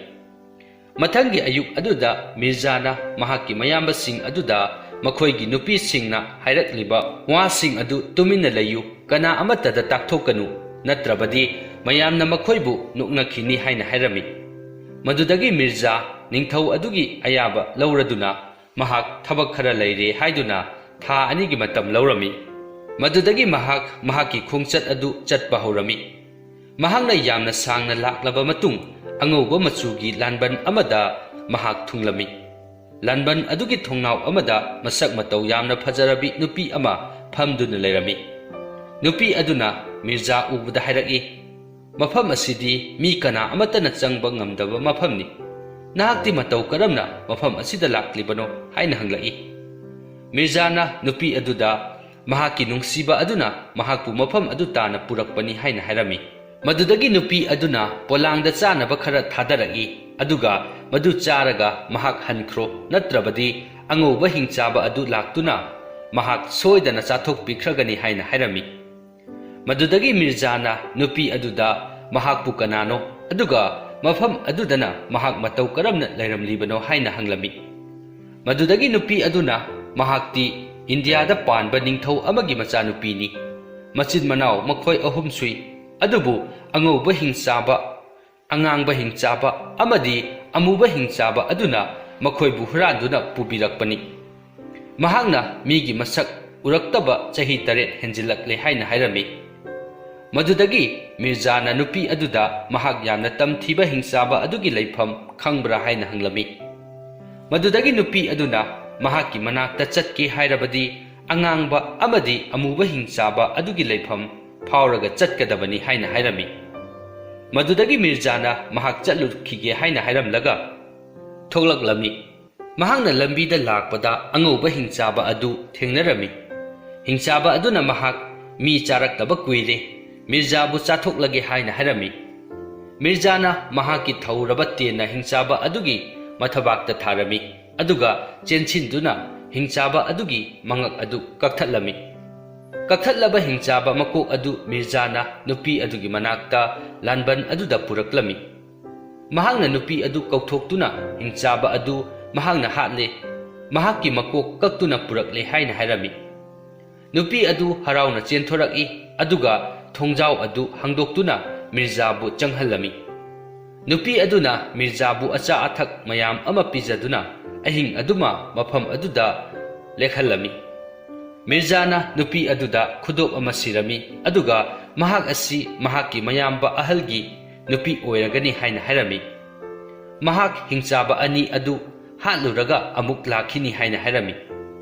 ꯃꯊꯪꯒꯤ ꯑꯌꯨꯛ ꯑꯗꯨꯗ ꯃꯤꯔꯖꯥꯅ ꯃꯍꯥꯛꯀꯤ ꯃꯌꯥꯝꯕꯁꯤꯡ ꯑꯗꯨꯗ ꯃꯈꯣꯏꯒꯤ ꯅꯨꯄꯤꯁꯤꯡꯅ ꯍꯥꯏꯔꯛꯂꯤꯕ ꯋꯥꯁꯤꯡ ꯑꯗꯨ ꯇꯨꯃꯤꯟꯅ ꯂꯩꯌꯨ, ꯀꯅꯥ ꯑꯃꯠꯇꯗ ꯇꯥꯛꯊꯣꯛꯀꯅꯨ, ꯅꯠꯇ꯭ꯔꯕꯗꯤ ꯃꯌꯥꯝꯅ ꯃꯈꯣꯏꯕꯨ ꯅꯣꯛꯅꯈꯤꯅꯤ ꯍꯥꯏꯅ ꯍꯥꯏꯔꯝꯃꯤ꯫ ꯃꯗꯨꯗꯒꯤ ꯃꯤꯔꯖꯥ ꯅꯤꯡꯊꯧ ꯑꯗꯨꯒꯤ ꯑꯌꯥꯕ ꯂꯧꯔꯗꯨꯅ ꯃꯍꯥꯛ ꯊꯕꯛ ꯈꯔ ꯂꯩꯔꯦ ꯍꯥꯏꯗꯨꯅ ꯊꯥ ꯑꯅꯤꯒꯤ ꯃꯇꯝ ꯂꯧꯔꯝꯃꯤ꯫ ꯃꯗꯨꯗꯒꯤ ꯃꯍꯥꯛ ꯃꯍꯥꯛꯀꯤ ꯈꯣꯡꯆꯠ ꯑꯗꯨ ꯆꯠꯄ ꯍꯧꯔꯝꯃꯤ꯫ ꯃꯍꯥꯛꯅ ꯌꯥꯝꯅ ꯁꯥꯡꯅ ꯂꯥꯛꯂꯕ ꯃꯇꯨꯡ, ꯑꯉꯧꯕ ꯃꯆꯨꯒꯤ ꯂꯥꯟꯕꯟ ꯑꯃꯗ ꯃꯍꯥꯛ ꯊꯨꯡꯂꯝꯃꯤ꯫ ꯂꯥꯟꯕꯟ ꯑꯗꯨꯒꯤ ꯊꯣꯡꯅꯥꯎ ꯑꯃꯗ ꯃꯁꯛ ꯃꯇꯧ ꯌꯥꯝꯅ ꯐꯖꯔꯕꯤ ꯅꯨꯄꯤ ꯑꯃ ꯐꯝꯗꯨꯅ ꯂꯩꯔꯝꯃꯤ꯫ ꯅꯨꯄꯤ ꯑꯗꯨꯅ ꯃꯤꯔꯖꯥ ꯎꯕꯗ ꯍꯥꯏꯔꯛꯏ, "ꯃꯐꯝ ꯑꯁꯤꯗꯤ ꯃꯤ ꯀꯅꯥ ꯑꯃꯠꯇꯅ ꯆꯪꯕ ꯉꯝꯗꯕ ꯃꯐꯝꯅꯤ꯫ ꯅꯍꯥꯛꯇꯤ ꯃꯇꯧ ꯀꯔꯝꯅ ꯃꯐꯝ ꯑꯁꯤꯗ ꯂꯥꯛꯂꯤꯕꯅꯣ?" ꯍꯥꯏꯅ ꯍꯪꯂꯛꯏ꯫ ꯃꯤꯔꯖꯥꯅ ꯅꯨꯄꯤ ꯑꯗꯨꯗ ꯃꯍꯥꯛꯀꯤ ꯅꯨꯡꯁꯤꯕ ꯑꯗꯨꯅ ꯃꯍꯥꯛꯄꯨ ꯃꯐꯝ ꯑꯗꯨ ꯇꯥꯅ ꯄꯨꯔꯛꯄꯅꯤ ꯍꯥꯏꯅ ꯍꯥꯏꯔꯝꯃꯤ꯫ ꯃꯗꯨꯗꯒꯤ ꯅꯨꯄꯤ ꯑꯗꯨꯅ ꯄꯣꯂꯥꯡꯗ ꯆꯥꯅꯕ ꯈꯔ ꯊꯥꯗꯔꯛꯏ, ꯑꯗꯨꯒ ꯃꯗꯨ ꯆꯥꯔꯒ ꯃꯍꯥꯛ ꯍꯟꯈ꯭ꯔꯣ, ꯅꯠꯇ꯭ꯔꯕꯗꯤ ꯑꯉꯧꯕ ꯍꯤꯡꯆꯥꯕ ꯑꯗꯨ ꯂꯥꯛꯇꯨꯅ ꯃꯍꯥꯛ ꯁꯣꯏꯗꯅ ꯆꯥꯊꯣꯛꯄꯤꯈ꯭ꯔꯒꯅꯤ ꯍꯥꯏꯅ ꯍꯥꯏꯔꯝꯃꯤ꯫ ꯃꯗꯨꯗꯒꯤ ꯃꯤꯔꯖꯥꯅ ꯅꯨꯄꯤ ꯑꯗꯨꯗ ꯃꯍꯥꯛꯄꯨ ꯀꯅꯥꯅꯣ, ꯑꯗꯨꯒ ꯃꯐꯝ ꯑꯗꯨꯗꯅ ꯃꯍꯥꯛ ꯃꯇꯧ ꯀꯔꯝꯅ ꯂꯩꯔꯝꯂꯤꯕꯅꯣ ꯍꯥꯏꯅ ꯍꯪꯂꯝꯃꯤ꯫ ꯃꯗꯨꯗꯒꯤ ꯅꯨꯄꯤ ꯑꯗꯨꯅ, "ꯃꯍꯥꯛꯇꯤ ꯏꯟꯗꯤꯌꯥꯗ ꯄꯥꯟꯕ ꯅꯤꯡꯊꯧ ꯑꯃꯒꯤ ꯃꯆꯥꯅꯨꯄꯤꯅꯤ꯫ ꯃꯆꯤꯟ ꯃꯅꯥꯎ ꯃꯈꯣꯏ ꯑꯍꯨꯝ ꯁꯨꯏ, ꯑꯗꯨꯕꯨ ꯑꯉꯧꯕ ꯍꯤꯡꯆꯥꯕ, ꯑꯉꯥꯡꯕ ꯍꯤꯡꯆꯥꯕ ꯑꯃꯗꯤ ꯑꯃꯨꯕ ꯍꯤꯡꯆꯥꯕ ꯑꯗꯨꯅ ꯃꯈꯣꯏꯕꯨ ꯍꯨꯔꯥꯟꯗꯨꯅ ꯄꯨꯕꯤꯔꯛꯄꯅꯤ꯫ ꯃꯍꯥꯛꯅ ꯃꯤꯒꯤ ꯃꯁꯛ ꯎꯔꯛꯇꯕ ꯆꯍꯤ ꯇꯔꯦꯠ ꯍꯦꯟꯖꯤꯜꯂꯛꯂꯦ" ꯍꯥꯏꯅ ꯍꯥꯏꯔꯝꯃꯤ꯫ ꯃꯗꯨꯗꯒꯤ ꯃꯤꯔꯖꯥꯅ ꯅꯨꯄꯤ ꯑꯗꯨꯗ, "ꯃꯍꯥꯛ ꯌꯥꯝꯅ ꯇꯝꯊꯤꯕ ꯍꯤꯡꯆꯥꯕ ꯑꯗꯨꯒꯤ ꯂꯩꯐꯝ ꯈꯪꯕ꯭ꯔꯥ?" ꯍꯥꯏꯅ ꯍꯪꯂꯝꯃꯤ꯫ ꯃꯗꯨꯗꯒꯤ ꯅꯨꯄꯤ ꯑꯗꯨꯅ, "ꯃꯍꯥꯛꯀꯤ ꯃꯅꯥꯛꯇ ꯆꯠꯀꯦ ꯍꯥꯏꯔꯕꯗꯤ ꯑꯉꯥꯡꯕ ꯑꯃꯗꯤ ꯑꯃꯨꯕ ꯍꯤꯡꯆꯥꯕ ꯑꯗꯨꯒꯤ ꯂꯩꯐꯝ ꯐꯥꯎꯔꯒ ꯆꯠꯀꯗꯕꯅꯤ" ꯍꯥꯏꯅ ꯍꯥꯏꯔꯝꯃꯤ꯫ ꯃꯗꯨꯗꯒꯤ ꯃꯤꯔꯖꯥꯅ ꯃꯍꯥꯛ ꯆꯠꯂꯨꯈꯤꯒꯦ ꯍꯥꯏꯅ ꯍꯥꯏꯔꯝꯂꯒ ꯊꯣꯛꯂꯛꯂꯝꯃꯤ꯫ ꯃꯍꯥꯛꯅ ꯂꯝꯕꯤꯗ ꯂꯥꯛꯄꯗ ꯑꯉꯧꯕ ꯍꯤꯡꯆꯥꯕ ꯑꯗꯨ ꯊꯦꯡꯅꯔꯝꯃꯤ꯫ ꯍꯤꯡꯆꯥꯕ ꯑꯗꯨꯅ ꯃꯍꯥꯛ ꯃꯤ ꯆꯥꯔꯛꯇꯕ ꯀꯨꯏꯔꯦ, ꯃꯤꯔꯖꯥꯕꯨ ꯆꯥꯊꯣꯛꯂꯒꯦ ꯍꯥꯏꯅ ꯍꯥꯏꯔꯝꯃꯤ꯫ ꯃꯤꯔꯖꯥꯅ ꯃꯍꯥꯛꯀꯤ ꯊꯧꯔꯕ ꯇꯦꯟꯅ ꯍꯤꯡꯆꯥꯕ ꯑꯗꯨꯒꯤ ꯃꯊꯕꯥꯛꯇ ꯊꯥꯔꯝꯃꯤ, ꯑꯗꯨꯒ ꯆꯦꯟꯁꯤꯟꯗꯨꯅ ꯍꯤꯡꯆꯥꯕ ꯑꯗꯨꯒꯤ ꯃꯉꯛ ꯑꯗꯨ ꯀꯛꯊꯠꯂꯝꯃꯤ꯫ ꯀꯛꯊꯠꯂꯕ ꯍꯤꯡꯆꯥꯕ ꯃꯀꯣꯛ ꯑꯗꯨ ꯃꯤꯔꯖꯥꯅ ꯅꯨꯄꯤ ꯑꯗꯨꯒꯤ ꯃꯅꯥꯛꯇ ꯂꯥꯟꯕꯟ ꯑꯗꯨꯗ ꯄꯨꯔꯛꯂꯝꯃꯤ꯫ ꯃꯍꯥꯛꯅ ꯅꯨꯄꯤ ꯑꯗꯨ ꯀꯧꯊꯣꯛꯇꯨꯅ ꯍꯤꯡꯆꯥꯕ ꯑꯗꯨ ꯃꯍꯥꯛꯅ ꯍꯥꯠꯂꯦ, ꯃꯍꯥꯛꯀꯤ ꯃꯀꯣꯛ ꯀꯛꯇꯨꯅ ꯄꯨꯔꯛꯂꯦ ꯍꯥꯏꯅ ꯍꯥꯏꯔꯝꯃꯤ꯫ ꯅꯨꯄꯤ ꯑꯗꯨ ꯍꯔꯥꯎꯅ ꯆꯦꯟꯊꯣꯔꯛꯏ, ꯑꯗꯨꯒ ꯊꯣꯡꯖꯥꯎ ꯑꯗꯨ ꯍꯥꯡꯗꯣꯛꯇꯨꯅ ꯃꯤꯔꯖꯥꯕꯨ ꯆꯪꯍꯜꯂꯝꯃꯤ꯫ ꯅꯨꯄꯤ ꯑꯗꯨꯅ ꯃꯤꯔꯖꯥꯕꯨ ꯑꯆꯥ ꯑꯊꯛ ꯃꯌꯥꯝ ꯑꯃ ꯄꯤꯖꯗꯨꯅ ꯑꯍꯤꯡ ꯑꯗꯨꯃ ꯃꯐꯝ ꯑꯗꯨꯗ ꯂꯦꯛꯍꯜꯂꯝꯃꯤ꯫ ꯃꯤꯔꯖꯥꯅ ꯅꯨꯄꯤ ꯑꯗꯨꯗ ꯈꯨꯗꯣꯞ ꯑꯃ ꯁꯤꯔꯝꯃꯤ, ꯑꯗꯨꯒ ꯃꯍꯥꯛ ꯑꯁꯤ ꯃꯍꯥꯛꯀꯤ ꯃꯌꯥꯝꯕ ꯑꯍꯜꯒꯤ ꯅꯨꯄꯤ ꯑꯣꯏꯔꯒꯅꯤ ꯍꯥꯏꯅ ꯍꯥꯏꯔꯝꯃꯤ꯫ ꯃꯍꯥꯛ ꯍꯤꯡꯆꯥꯕ ꯑꯅꯤ ꯑꯗꯨ ꯍꯥꯠꯂꯨꯔꯒ ꯑꯃꯨꯛ ꯂꯥꯛꯈꯤꯅꯤ ꯍꯥꯏꯅ ꯍꯥꯏꯔꯝꯃꯤ꯫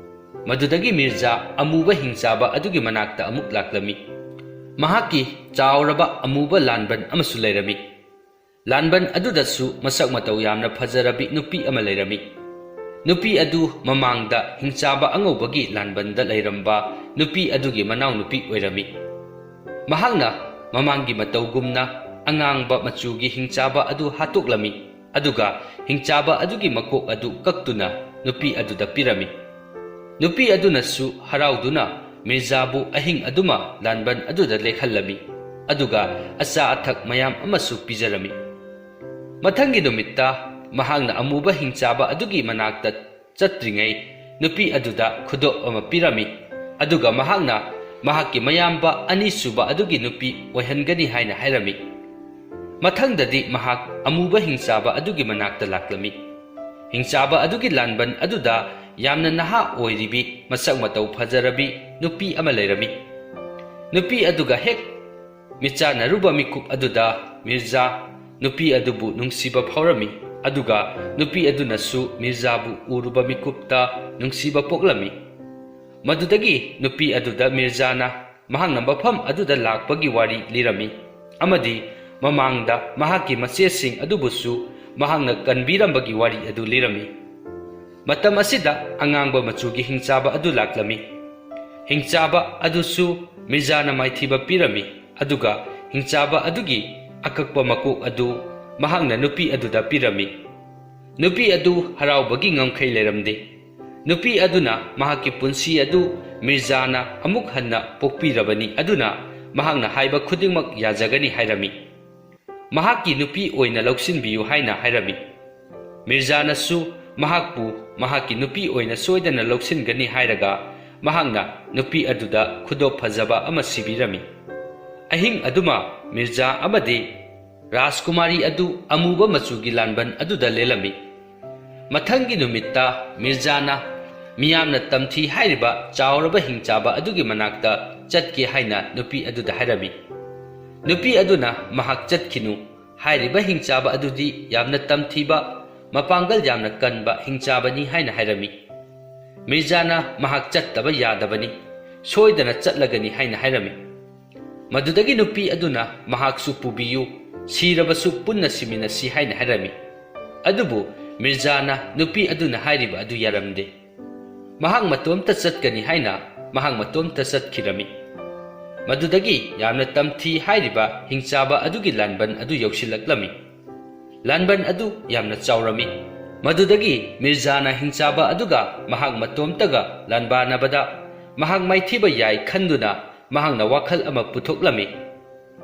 ꯃꯗꯨꯗꯒꯤ ꯃꯤꯔꯖꯥ ꯑꯃꯨꯕ ꯍꯤꯡꯆꯥꯕ ꯑꯗꯨꯒꯤ ꯃꯅꯥꯛꯇ ꯑꯃꯨꯛ ꯂꯥꯛꯂꯝꯃꯤ꯫ ꯃꯍꯥꯛꯀꯤ ꯆꯥꯎꯔꯕ ꯑꯃꯨꯕ ꯂꯥꯟꯕꯟ ꯑꯃꯁꯨ ꯂꯩꯔꯝꯃꯤ꯫ ꯂꯥꯟꯕꯟ ꯑꯗꯨꯗꯁꯨ ꯃꯁꯛ ꯃꯇꯧ ꯌꯥꯝꯅ ꯐꯖꯔꯕꯤ ꯅꯨꯄꯤ ꯑꯃ ꯂꯩꯔꯝꯃꯤ꯫ ꯅꯨꯄꯤ ꯑꯗꯨ ꯃꯃꯥꯡꯗ ꯍꯤꯡꯆꯥꯕ ꯑꯉꯧꯕꯒꯤ ꯂꯥꯟꯕꯟꯗ ꯂꯩꯔꯝꯕ ꯅꯨꯄꯤ ꯑꯗꯨꯒꯤ ꯃꯅꯥꯎꯅꯨꯄꯤ ꯑꯣꯏꯔꯝꯃꯤ꯫ ꯃꯍꯥꯛꯅ ꯃꯃꯥꯡꯒꯤ ꯃꯇꯧꯒꯨꯝꯅ ꯑꯉꯥꯡꯕ ꯃꯆꯨꯒꯤ ꯍꯤꯡꯆꯥꯕ ꯑꯗꯨ ꯍꯥꯠꯇꯣꯛꯂꯝꯃꯤ, ꯑꯗꯨꯒ ꯍꯤꯡꯆꯥꯕ ꯑꯗꯨꯒꯤ ꯃꯀꯣꯛ ꯑꯗꯨ ꯀꯛꯇꯨꯅ ꯅꯨꯄꯤ ꯑꯗꯨꯗ ꯄꯤꯔꯝꯃꯤ꯫ ꯅꯨꯄꯤ ꯑꯗꯨꯅꯁꯨ ꯍꯔꯥꯎꯗꯨꯅ ꯃꯤꯔꯖꯥꯕꯨ ꯑꯍꯤꯡ ꯑꯗꯨꯃ ꯂꯥꯟꯕꯟ ꯑꯗꯨꯗ ꯂꯦꯛꯍꯜꯂꯝꯃꯤ, ꯑꯗꯨꯒ ꯑꯆꯥ ꯑꯊꯛ ꯃꯌꯥꯝ ꯑꯃꯁꯨ ꯄꯤꯖꯔꯝꯃꯤ꯫ ꯃꯊꯪꯒꯤ ꯅꯨꯃꯤꯠꯇ ꯃꯍꯥꯛꯅ ꯑꯃꯨꯕ ꯍꯤꯡꯆꯥꯕ ꯑꯗꯨꯒꯤ ꯃꯅꯥꯛꯇ ꯆꯠꯇ꯭ꯔꯤꯉꯩ ꯅꯨꯄꯤ ꯑꯗꯨꯗ ꯈꯨꯗꯣꯞ ꯑꯃ ꯄꯤꯔꯝꯃꯤ, ꯑꯗꯨꯒ ꯃꯍꯥꯛꯅ ꯃꯍꯥꯛꯀꯤ ꯃꯌꯥꯝꯕ ꯑꯅꯤꯁꯨꯕ ꯑꯗꯨꯒꯤ ꯅꯨꯄꯤ ꯑꯣꯏꯍꯟꯒꯅꯤ ꯍꯥꯏꯅ ꯍꯥꯏꯔꯝꯃꯤ꯫ ꯃꯊꯪꯗꯗꯤ ꯃꯍꯥꯛ ꯑꯃꯨꯕ ꯍꯤꯡꯆꯥꯕ ꯑꯗꯨꯒꯤ ꯃꯅꯥꯛꯇ ꯂꯥꯛꯂꯝꯃꯤ꯫ ꯍꯤꯡꯆꯥꯕ ꯑꯗꯨꯒꯤ ꯂꯥꯟꯕꯟ ꯑꯗꯨꯗ ꯌꯥꯝꯅ ꯅꯍꯥ ꯑꯣꯏꯔꯤꯕꯤ, ꯃꯁꯛ ꯃꯇꯧ ꯐꯖꯔꯕꯤ ꯅꯨꯄꯤ ꯑꯃ ꯂꯩꯔꯝꯃꯤ꯫ ꯅꯨꯄꯤ ꯑꯗꯨꯒ ꯍꯦꯛ ꯃꯤꯠꯆꯥꯟꯅꯔꯨꯕ ꯃꯤꯀꯨꯞ ꯑꯗꯨꯗ ꯃꯤꯔꯖꯥ ꯅꯨꯄꯤ ꯑꯗꯨꯕꯨ ꯅꯨꯡꯁꯤꯕ ꯐꯥꯎꯔꯝꯃꯤ, ꯑꯗꯨꯒ ꯅꯨꯄꯤ ꯑꯗꯨꯅꯁꯨ ꯃꯤꯔꯖꯥꯕꯨ ꯎꯔꯨꯕ ꯃꯤꯀꯨꯞꯇ ꯅꯨꯡꯁꯤꯕ ꯄꯣꯛꯂꯝꯃꯤ꯫ ꯃꯗꯨꯗꯒꯤ ꯅꯨꯄꯤ ꯑꯗꯨꯗ ꯃꯤꯔꯖꯥꯅ ꯃꯍꯥꯛꯅ ꯃꯐꯝ ꯑꯗꯨꯗ ꯂꯥꯛꯄꯒꯤ ꯋꯥꯔꯤ ꯂꯤꯔꯝꯃꯤ, ꯑꯃꯗꯤ ꯃꯃꯥꯡꯗ ꯃꯍꯥꯛꯀꯤ ꯃꯆꯦꯁꯤꯡ ꯑꯗꯨꯕꯨꯁꯨ ꯃꯍꯥꯛꯅ ꯀꯟꯕꯤꯔꯝꯕꯒꯤ ꯋꯥꯔꯤ ꯑꯗꯨ ꯂꯤꯔꯝꯃꯤ꯫ ꯃꯇꯝ ꯑꯁꯤꯗ ꯑꯉꯥꯡꯕ ꯃꯆꯨꯒꯤ ꯍꯤꯡꯆꯥꯕ ꯑꯗꯨ ꯂꯥꯛꯂꯝꯃꯤ꯫ ꯍꯤꯡꯆꯥꯕ ꯑꯗꯨꯁꯨ ꯃꯤꯔꯖꯥꯅ ꯃꯥꯏꯊꯤꯕ ꯄꯤꯔꯝꯃꯤ, ꯑꯗꯨꯒ ꯍꯤꯡꯆꯥꯕ ꯑꯗꯨꯒꯤ ꯑꯀꯛꯄ ꯃꯀꯣꯛ ꯑꯗꯨ ꯃꯍꯥꯛꯅ ꯅꯨꯄꯤ ꯑꯗꯨꯗ ꯄꯤꯔꯝꯃꯤ꯫ ꯅꯨꯄꯤ ꯑꯗꯨ ꯍꯔꯥꯎꯕꯒꯤ ꯉꯝꯈꯩ ꯂꯩꯔꯝꯗꯦ꯫ ꯅꯨꯄꯤ ꯑꯗꯨꯅ ꯃꯍꯥꯛꯀꯤ ꯄꯨꯟꯁꯤ ꯑꯗꯨ ꯃꯤꯔꯖꯥꯅ ꯑꯃꯨꯛ ꯍꯟꯅ ꯄꯣꯛꯄꯤꯔꯕꯅꯤ, ꯑꯗꯨꯅ ꯃꯍꯥꯛꯅ ꯍꯥꯏꯕ ꯈꯨꯗꯤꯡꯃꯛ ꯌꯥꯖꯒꯅꯤ ꯍꯥꯏꯔꯝꯃꯤ꯫ ꯃꯍꯥꯛꯀꯤ ꯅꯨꯄꯤ ꯑꯣꯏꯅ ꯂꯧꯁꯤꯟꯕꯤꯌꯨ ꯍꯥꯏꯅ ꯍꯥꯏꯔꯝꯃꯤ꯫ ꯃꯤꯔꯖꯥꯅꯁꯨ ꯃꯍꯥꯛꯄꯨ ꯃꯍꯥꯛꯀꯤ ꯅꯨꯄꯤ ꯑꯣꯏꯅ ꯁꯣꯏꯗꯅ ꯂꯧꯁꯤꯟꯒꯅꯤ ꯍꯥꯏꯔꯒ ꯃꯍꯥꯛꯅ ꯅꯨꯄꯤ ꯑꯗꯨꯗ ꯈꯨꯗꯣꯞ ꯐꯖꯕ ꯑꯃ ꯁꯤꯕꯤꯔꯝꯃꯤ꯫ ꯑꯍꯤꯡ ꯑꯗꯨꯃ ꯃꯤꯔꯖꯥ ꯑꯃꯗꯤ ꯔꯥꯖꯀꯨꯃꯥꯔꯤ ꯑꯗꯨ ꯑꯃꯨꯕ ꯃꯆꯨꯒꯤ ꯂꯥꯟꯕꯟ ꯑꯗꯨꯗ ꯂꯦꯜꯂꯝꯃꯤ꯫ ꯃꯊꯪꯒꯤ ꯅꯨꯃꯤꯠꯇ ꯃꯤꯔꯖꯥꯅ ꯃꯤꯌꯥꯝꯅ ꯇꯝꯊꯤ ꯍꯥꯏꯔꯤꯕ ꯆꯥꯎꯔꯕ ꯍꯤꯡꯆꯥꯕ ꯑꯗꯨꯒꯤ ꯃꯅꯥꯛꯇ ꯆꯠꯀꯦ ꯍꯥꯏꯅ ꯅꯨꯄꯤ ꯑꯗꯨꯗ ꯍꯥꯏꯔꯝꯃꯤ꯫ ꯅꯨꯄꯤ ꯑꯗꯨꯅ ꯃꯍꯥꯛ ꯆꯠꯈꯤꯅꯨ, ꯍꯥꯏꯔꯤꯕ ꯍꯤꯡꯆꯥꯕ ꯑꯗꯨꯗꯤ ꯌꯥꯝꯅ ꯇꯝꯊꯤꯕ, ꯃꯄꯥꯡꯒꯜ ꯌꯥꯝꯅ ꯀꯟꯕ ꯍꯤꯡꯆꯥꯕꯅꯤ ꯍꯥꯏꯅ ꯍꯥꯏꯔꯝꯃꯤ꯫ ꯃꯤꯔꯖꯥꯅ ꯃꯍꯥꯛ ꯆꯠꯇꯕ ꯌꯥꯗꯕꯅꯤ, ꯁꯣꯏꯗꯅ ꯆꯠꯂꯒꯅꯤ ꯍꯥꯏꯅ ꯍꯥꯏꯔꯝꯃꯤ꯫ ꯃꯗꯨꯗꯒꯤ ꯅꯨꯄꯤ ꯑꯗꯨꯅ ꯃꯍꯥꯛꯁꯨ ꯄꯨꯕꯤꯌꯨ, ꯁꯤꯔꯕꯁꯨ ꯄꯨꯟꯅ ꯁꯤꯃꯤꯟꯅꯁꯤ ꯍꯥꯏꯅ ꯍꯥꯏꯔꯝꯃꯤ꯫ ꯑꯗꯨꯕꯨ ꯃꯤꯔꯖꯥꯅ ꯅꯨꯄꯤ ꯑꯗꯨꯅ ꯍꯥꯏꯔꯤꯕ ꯑꯗꯨ ꯌꯥꯔꯝꯗꯦ꯫ ꯃꯍꯥꯛ ꯃꯇꯣꯝꯇ ꯆꯠꯀꯅꯤ ꯍꯥꯏꯅ ꯃꯍꯥꯛ ꯃꯇꯣꯝꯇ ꯆꯠꯈꯤꯔꯝꯃꯤ꯫ ꯃꯗꯨꯗꯒꯤ ꯌꯥꯝꯅ ꯇꯝꯊꯤ ꯍꯥꯏꯔꯤꯕ ꯍꯤꯡꯆꯥꯕ ꯑꯗꯨꯒꯤ ꯂꯥꯟꯕꯟ ꯑꯗꯨ ꯌꯧꯁꯤꯜꯂꯛꯂꯝꯃꯤ꯫ ꯂꯥꯟꯕꯟ ꯑꯗꯨ ꯌꯥꯝꯅ ꯆꯥꯎꯔꯝꯃꯤ꯫ ꯃꯗꯨꯗꯒꯤ ꯃꯤꯔꯖꯥꯅ ꯍꯤꯡꯆꯥꯕ ꯑꯗꯨꯒ ꯃꯍꯥꯛ ꯃꯇꯣꯝꯇꯒ ꯂꯥꯟꯕꯥꯅꯕꯗ ꯃꯍꯥꯛ ꯃꯥꯏꯊꯤꯕ ꯌꯥꯏ ꯈꯟꯗꯨꯅ ꯃꯍꯥꯛꯅ ꯋꯥꯈꯜ ꯑꯃ ꯄꯨꯊꯣꯛꯂꯝꯃꯤ꯫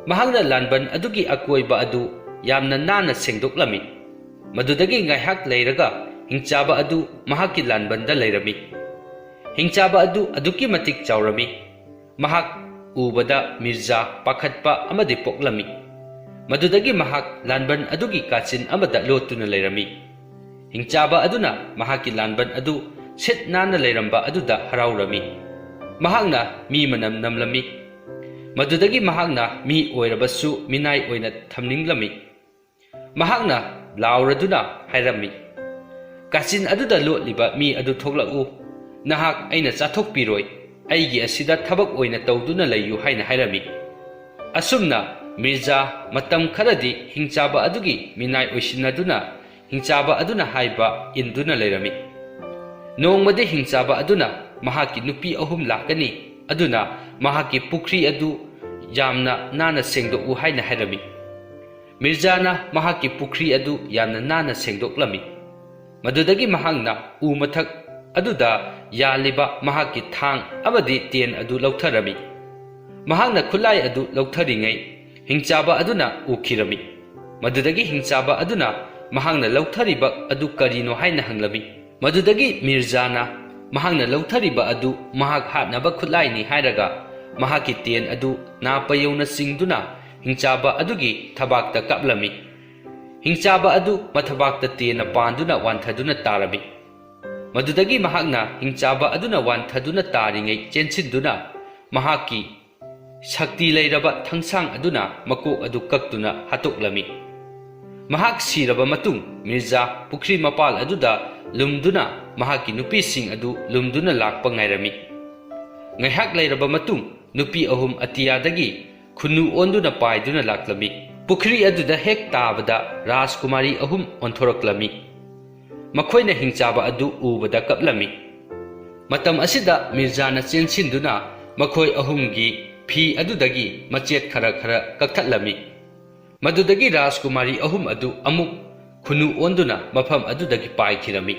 ꯃꯍꯥꯛꯅ ꯂꯥꯟꯕꯟ ꯑꯗꯨꯒꯤ ꯑꯀꯣꯏꯕ ꯑꯗꯨ ꯌꯥꯝꯅ ꯅꯥꯟꯅ ꯁꯦꯡꯗꯣꯛꯂꯝꯃꯤ꯫ ꯃꯗꯨꯗꯒꯤ ꯉꯥꯏꯍꯥꯛ ꯂꯩꯔꯒ ꯍꯤꯡꯆꯥꯕ ꯑꯗꯨ ꯃꯍꯥꯛꯀꯤ ꯂꯥꯟꯕꯟꯗ ꯂꯩꯔꯝꯃꯤ꯫ ꯍꯤꯡꯆꯥꯕ ꯑꯗꯨ ꯑꯗꯨꯛꯀꯤ ꯃꯇꯤꯛ ꯆꯥꯎꯔꯝꯃꯤ꯫ ꯃꯍꯥꯛ ꯎꯕꯗ ꯃꯤꯔꯖꯥ ꯄꯥꯈꯠꯄ ꯑꯃꯗꯤ ꯄꯣꯛꯂꯝꯃꯤ꯫ ꯃꯗꯨꯗꯒꯤ ꯃꯍꯥꯛ ꯂꯥꯟꯕꯟ ꯑꯗꯨꯒꯤ ꯀꯥꯆꯤꯟ ꯑꯃꯗ ꯂꯣꯠꯇꯨꯅ ꯂꯩꯔꯝꯃꯤ꯫ ꯍꯤꯡꯆꯥꯕ ꯑꯗꯨꯅ ꯃꯍꯥꯛꯀꯤ ꯂꯥꯟꯕꯟ ꯑꯗꯨ ꯁꯤꯠ ꯅꯥꯟꯅ ꯂꯩꯔꯝꯕ ꯑꯗꯨꯗ ꯍꯔꯥꯎꯔꯝꯃꯤ꯫ ꯃꯍꯥꯛꯅ ꯃꯤ ꯃꯅꯝ ꯅꯝꯂꯝꯃꯤ꯫ ꯃꯗꯨꯗꯒꯤ ꯃꯍꯥꯛꯅ ꯃꯤ ꯑꯣꯏꯔꯕꯁꯨ ꯃꯤꯅꯥꯏ ꯑꯣꯏꯅ ꯊꯝꯅꯤꯡꯂꯝꯃꯤ꯫ ꯃꯍꯥꯛꯅ ꯂꯥꯎꯔꯗꯨꯅ ꯍꯥꯏꯔꯝꯃꯤ, "ꯀꯥꯆꯤꯟ ꯑꯗꯨꯗ ꯂꯣꯠꯂꯤꯕ ꯃꯤ ꯑꯗꯨ ꯊꯣꯛꯂꯛꯎ꯫ ꯅꯍꯥꯛ ꯑꯩꯅ ꯆꯥꯊꯣꯛꯄꯤꯔꯣꯏ꯫ ꯑꯩꯒꯤ ꯑꯁꯤꯗ ꯊꯕꯛ ꯑꯣꯏꯅ ꯇꯧꯗꯨꯅ ꯂꯩꯌꯨ" ꯍꯥꯏꯅ ꯍꯥꯏꯔꯝꯃꯤ꯫ ꯑꯁꯨꯝꯅ ꯃꯤꯔꯖꯥ ꯃꯇꯝ ꯈꯔꯗꯤ ꯍꯤꯡꯆꯥꯕ ꯑꯗꯨꯒꯤ ꯃꯤꯅꯥꯏ ꯑꯣꯏꯁꯤꯟꯅꯗꯨꯅ ꯍꯤꯡꯆꯥꯕ ꯑꯗꯨꯅ ꯍꯥꯏꯕ ꯏꯟꯗꯨꯅ ꯂꯩꯔꯝꯃꯤ꯫ ꯅꯣꯡꯃꯗꯤ ꯍꯤꯡꯆꯥꯕ ꯑꯗꯨꯅ ꯃꯍꯥꯛꯀꯤ ꯅꯨꯄꯤ ꯑꯍꯨꯝ ꯂꯥꯛꯀꯅꯤ, ꯑꯗꯨꯅ ꯃꯍꯥꯛꯀꯤ ꯄꯨꯈ꯭ꯔꯤ ꯑꯗꯨ ꯌꯥꯝꯅ ꯅꯥꯟꯅ ꯁꯦꯡꯗꯣꯛꯎ ꯍꯥꯏꯅ ꯍꯥꯏꯔꯝꯃꯤ꯫ ꯃꯤꯔꯖꯥꯅ ꯃꯍꯥꯛꯀꯤ ꯄꯨꯈ꯭ꯔꯤ ꯑꯗꯨ ꯌꯥꯝꯅ ꯅꯥꯟꯅ ꯁꯦꯡꯗꯣꯛꯂꯝꯃꯤ꯫ ꯃꯗꯨꯗꯒꯤ ꯃꯍꯥꯛꯅ ꯎ ꯃꯊꯛ ꯑꯗꯨꯗ ꯌꯥꯜꯂꯤꯕ ꯃꯍꯥꯛꯀꯤ ꯊꯥꯡ ꯑꯃꯗꯤ ꯇꯦꯟ ꯑꯗꯨ ꯂꯧꯊꯔꯝꯃꯤ꯫ ꯃꯍꯥꯛꯅ ꯈꯨꯠꯂꯥꯏ ꯑꯗꯨ ꯂꯧꯊꯔꯤꯉꯩ ꯍꯤꯡꯆꯥꯕ ꯑꯗꯨꯅ ꯎꯈꯤꯔꯝꯃꯤ꯫ ꯃꯗꯨꯗꯒꯤ ꯍꯤꯡꯆꯥꯕ ꯑꯗꯨꯅ ꯃꯍꯥꯛꯅ ꯂꯧꯊꯔꯤꯕ ꯑꯗꯨ ꯀꯔꯤꯅꯣ ꯍꯥꯏꯅ ꯍꯪꯂꯝꯃꯤ꯫ ꯃꯗꯨꯗꯒꯤ ꯃꯤꯔꯖꯥꯅ ꯃꯍꯥꯛꯅ ꯂꯧꯊꯔꯤꯕ ꯑꯗꯨ ꯃꯍꯥꯛ ꯍꯥꯠꯅꯕ ꯈꯨꯠꯂꯥꯏꯅꯤ ꯍꯥꯏꯔꯒ ꯃꯍꯥꯛꯀꯤ ꯇꯦꯟ ꯑꯗꯨ ꯅꯥꯄ ꯌꯧꯅ ꯆꯤꯡꯗꯨꯅ ꯍꯤꯡꯆꯥꯕ ꯑꯗꯨꯒꯤ ꯊꯕꯥꯛꯇ ꯀꯥꯞꯂꯝꯃꯤ꯫ ꯍꯤꯡꯆꯥꯕ ꯑꯗꯨ ꯃꯊꯕꯥꯛꯇ ꯇꯦꯟꯅ ꯄꯥꯟꯗꯨꯅ ꯋꯥꯟꯊꯗꯨꯅ ꯇꯥꯔꯝꯃꯤ꯫ ꯃꯗꯨꯗꯒꯤ ꯃꯍꯥꯛꯅ ꯍꯤꯡꯆꯥꯕ ꯑꯗꯨꯅ ꯋꯥꯟꯊꯗꯨꯅ ꯇꯥꯔꯤꯉꯩ ꯆꯦꯟꯁꯤꯟꯗꯨꯅ ꯃꯍꯥꯛꯀꯤ ꯁꯛꯇꯤ ꯂꯩꯔꯕ ꯊꯥꯡꯁꯥꯡ ꯑꯗꯨꯅ ꯃꯀꯣꯛ ꯑꯗꯨ ꯀꯛꯇꯨꯅ ꯍꯥꯠꯇꯣꯛꯂꯝꯃꯤ꯫ ꯃꯍꯥꯛ ꯁꯤꯔꯕ ꯃꯇꯨꯡ ꯃꯤꯔꯖꯥ ꯄꯨꯈ꯭ꯔꯤ ꯃꯄꯥꯜ ꯑꯗꯨꯗ ꯂꯨꯝꯗꯨꯅ ꯃꯍꯥꯛꯀꯤ ꯅꯨꯄꯤꯁꯤꯡ ꯑꯗꯨ ꯂꯨꯝꯗꯨꯅ ꯂꯥꯛꯄ ꯉꯥꯏꯔꯝꯃꯤ꯫ ꯉꯥꯏꯍꯥꯛ ꯂꯩꯔꯕ ꯃꯇꯨꯡ ꯅꯨꯄꯤ ꯑꯍꯨꯝ ꯑꯇꯤꯌꯥꯗꯒꯤ ꯈꯨꯟꯅꯨ ꯑꯣꯟꯗꯨꯅ ꯄꯥꯏꯗꯨꯅ ꯂꯥꯛꯂꯝꯃꯤ꯫ ꯄꯨꯈ꯭ꯔꯤ ꯑꯗꯨꯗ ꯍꯦꯛ ꯇꯥꯕꯗ ꯔꯥꯖꯀꯨꯃꯥꯔꯤ ꯑꯍꯨꯝ ꯑꯣꯟꯊꯣꯔꯛꯂꯝꯃꯤ꯫ ꯃꯈꯣꯏꯅ ꯍꯤꯡꯆꯥꯕ ꯑꯗꯨ ꯎꯕꯗ ꯀꯞꯂꯝꯃꯤ꯫ ꯃꯇꯝ ꯑꯁꯤꯗ ꯃꯤꯔꯖꯥꯅ ꯆꯦꯟꯁꯤꯟꯗꯨꯅ ꯃꯈꯣꯏ ꯑꯍꯨꯝꯒꯤ ꯐꯤ ꯑꯗꯨꯗꯒꯤ ꯃꯆꯦꯠ ꯈꯔ ꯈꯔ ꯀꯛꯊꯠꯂꯝꯃꯤ꯫ ꯃꯗꯨꯗꯒꯤ ꯔꯥꯖꯀꯨꯃꯥꯔꯤ ꯑꯍꯨꯝ ꯑꯗꯨ ꯑꯃꯨꯛ ꯈꯨꯟꯅꯨ ꯑꯣꯟꯗꯨꯅ ꯃꯐꯝ ꯑꯗꯨꯗꯒꯤ ꯄꯥꯏꯈꯤꯔꯝꯃꯤ꯫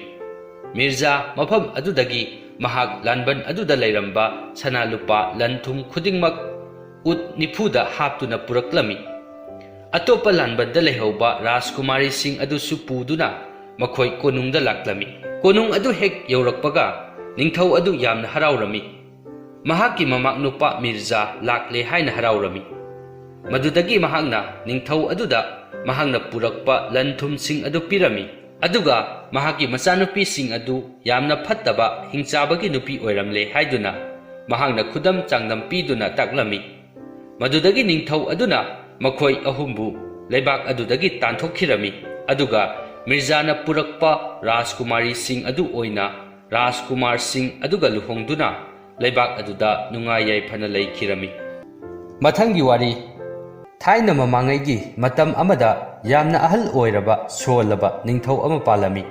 ꯃꯤꯔꯖꯥ ꯃꯐꯝ ꯑꯗꯨꯗꯒꯤ ꯃꯍꯥꯛ ꯂꯥꯟꯕꯟ ꯑꯗꯨꯗ ꯂꯩꯔꯝꯕ ꯁꯅꯥ ꯂꯨꯄꯥ ꯂꯟ ꯊꯨꯝ ꯈꯨꯗꯤꯡꯃꯛ ꯎꯠ ꯅꯤꯐꯨꯗ ꯍꯥꯞꯇꯨꯅ ꯄꯨꯔꯛꯂꯝꯃꯤ꯫ ꯑꯇꯣꯞꯄ ꯂꯥꯟꯕꯟꯗ ꯂꯩꯍꯧꯕ ꯔꯥꯖꯀꯨꯃꯥꯔꯤꯁꯤꯡ ꯑꯗꯨꯁꯨ ꯄꯨꯗꯨꯅ ꯃꯈꯣꯏ ꯀꯣꯅꯨꯡꯗ ꯂꯥꯛꯂꯝꯃꯤ꯫ ꯀꯣꯅꯨꯡ ꯑꯗꯨ ꯍꯦꯛ ꯌꯧꯔꯛꯄꯒ ꯅꯤꯡꯊꯧ ꯑꯗꯨ ꯌꯥꯝꯅ ꯍꯔꯥꯎꯔꯝꯃꯤ꯫ ꯃꯍꯥꯛꯀꯤ ꯃꯃꯥꯛ ꯅꯨꯄꯥ ꯃꯤꯔꯖꯥ ꯂꯥꯛꯂꯦ ꯍꯥꯏꯅ ꯍꯔꯥꯎꯔꯝꯃꯤ꯫ ꯃꯗꯨꯗꯒꯤ ꯃꯍꯥꯛꯅ ꯅꯤꯡꯊꯧ ꯑꯗꯨꯗ ꯃꯍꯥꯛꯅ ꯄꯨꯔꯛꯄ ꯂꯟ ꯊꯨꯝꯁꯤꯡ ꯑꯗꯨ ꯄꯤꯔꯝꯃꯤ꯫ ꯑꯗꯨꯒ ꯃꯍꯥꯛꯀꯤ ꯃꯆꯥꯅꯨꯄꯤꯁꯤꯡ ꯑꯗꯨ ꯌꯥꯝꯅ ꯐꯠꯇꯕ ꯍꯤꯡꯆꯥꯕꯒꯤ ꯅꯨꯄꯤ ꯑꯣꯏꯔꯝꯂꯦ ꯍꯥꯏꯗꯨꯅ ꯃꯍꯥꯛꯅ ꯈꯨꯗꯝ ꯆꯥꯡꯗꯝ ꯄꯤꯗꯨꯅ ꯇꯥꯛꯂꯝꯃꯤ꯫ ꯃꯗꯨꯗꯒꯤ ꯅꯤꯡꯊꯧ ꯑꯗꯨꯅ ꯃꯈꯣꯏ ꯑꯍꯨꯝꯕꯨ ꯂꯩꯕꯥꯛ ꯑꯗꯨꯗꯒꯤ ꯇꯥꯟꯊꯣꯛꯈꯤꯔꯝꯃꯤ꯫ ꯑꯗꯨꯒ ꯃꯤꯔꯖꯥꯅ ꯄꯨꯔꯛꯄ ꯔꯥꯖꯀꯨꯃꯥꯔꯤꯁꯤꯡ ꯑꯗꯨ ꯑꯣꯏꯅ ꯔꯥꯖꯀꯨꯃꯥꯔꯁꯤꯡ ꯑꯗꯨꯒ ꯂꯨꯍꯣꯡꯗꯨꯅ ꯂꯩꯕꯥꯛ ꯑꯗꯨꯗ ꯅꯨꯡꯉꯥꯏ ꯌꯥꯏꯐꯅ ꯂꯩꯈꯤꯔꯝꯃꯤ꯫ ꯃꯊꯪꯒꯤ ꯋꯥꯔꯤ꯫ ꯊꯥꯏꯅ ꯃꯃꯥꯡꯉꯩꯒꯤ ꯃꯇꯝ ꯑꯃꯗ ꯌꯥꯝꯅ ꯑꯍꯜ ꯑꯣꯏꯔꯕ ꯁꯣꯜꯂꯕ ꯅꯤꯡꯊꯧ ꯑꯃ ꯄꯥꯜꯂꯝꯃꯤ꯫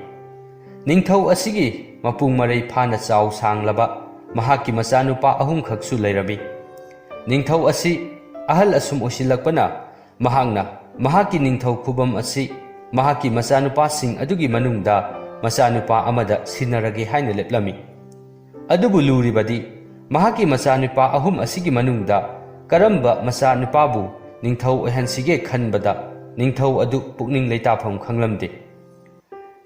ꯅꯤꯡꯊꯧ ꯑꯁꯤꯒꯤ ꯃꯄꯨꯡ ꯃꯔꯩ ꯐꯥꯅ ꯆꯥꯎ ꯁꯥꯡꯂꯕ ꯃꯍꯥꯛꯀꯤ ꯃꯆꯥꯅꯨꯄꯥ ꯑꯍꯨꯝꯈꯛꯁꯨ ꯂꯩꯔꯝꯃꯤ꯫ ꯅꯤꯡꯊꯧ ꯑꯁꯤ ꯑꯍꯜ ꯑꯁꯨꯝ ꯑꯣꯏꯁꯤꯜꯂꯛꯄꯅ ꯃꯍꯥꯛꯅ ꯃꯍꯥꯛꯀꯤ ꯅꯤꯡꯊꯧ ꯈꯨꯕꯝ ꯑꯁꯤ ꯃꯍꯥꯛꯀꯤ ꯃꯆꯥꯅꯨꯄꯥꯁꯤꯡ ꯑꯗꯨꯒꯤ ꯃꯅꯨꯡꯗ ꯃꯆꯥꯅꯨꯄꯥ ꯑꯃꯗ ꯁꯤꯟꯅꯔꯒꯦ ꯍꯥꯏꯅ ꯂꯦꯞꯂꯝꯃꯤ꯫ ꯑꯗꯨꯕꯨ ꯂꯨꯔꯤꯕꯗꯤ ꯃꯍꯥꯛꯀꯤ ꯃꯆꯥꯅꯨꯄꯥ ꯑꯍꯨꯝ ꯑꯁꯤꯒꯤ ꯃꯅꯨꯡꯗ ꯀꯔꯝꯕ ꯃꯆꯥꯅꯨꯄꯥꯕꯨ ꯅꯤꯡꯊꯧ ꯑꯣꯏꯍꯟꯁꯤꯒꯦ ꯈꯟꯕꯗ ꯅꯤꯡꯊꯧ ꯑꯗꯨ ꯄꯨꯛꯅꯤꯡ ꯂꯩꯇꯥꯐꯝ ꯈꯪꯂꯝꯗꯦ꯫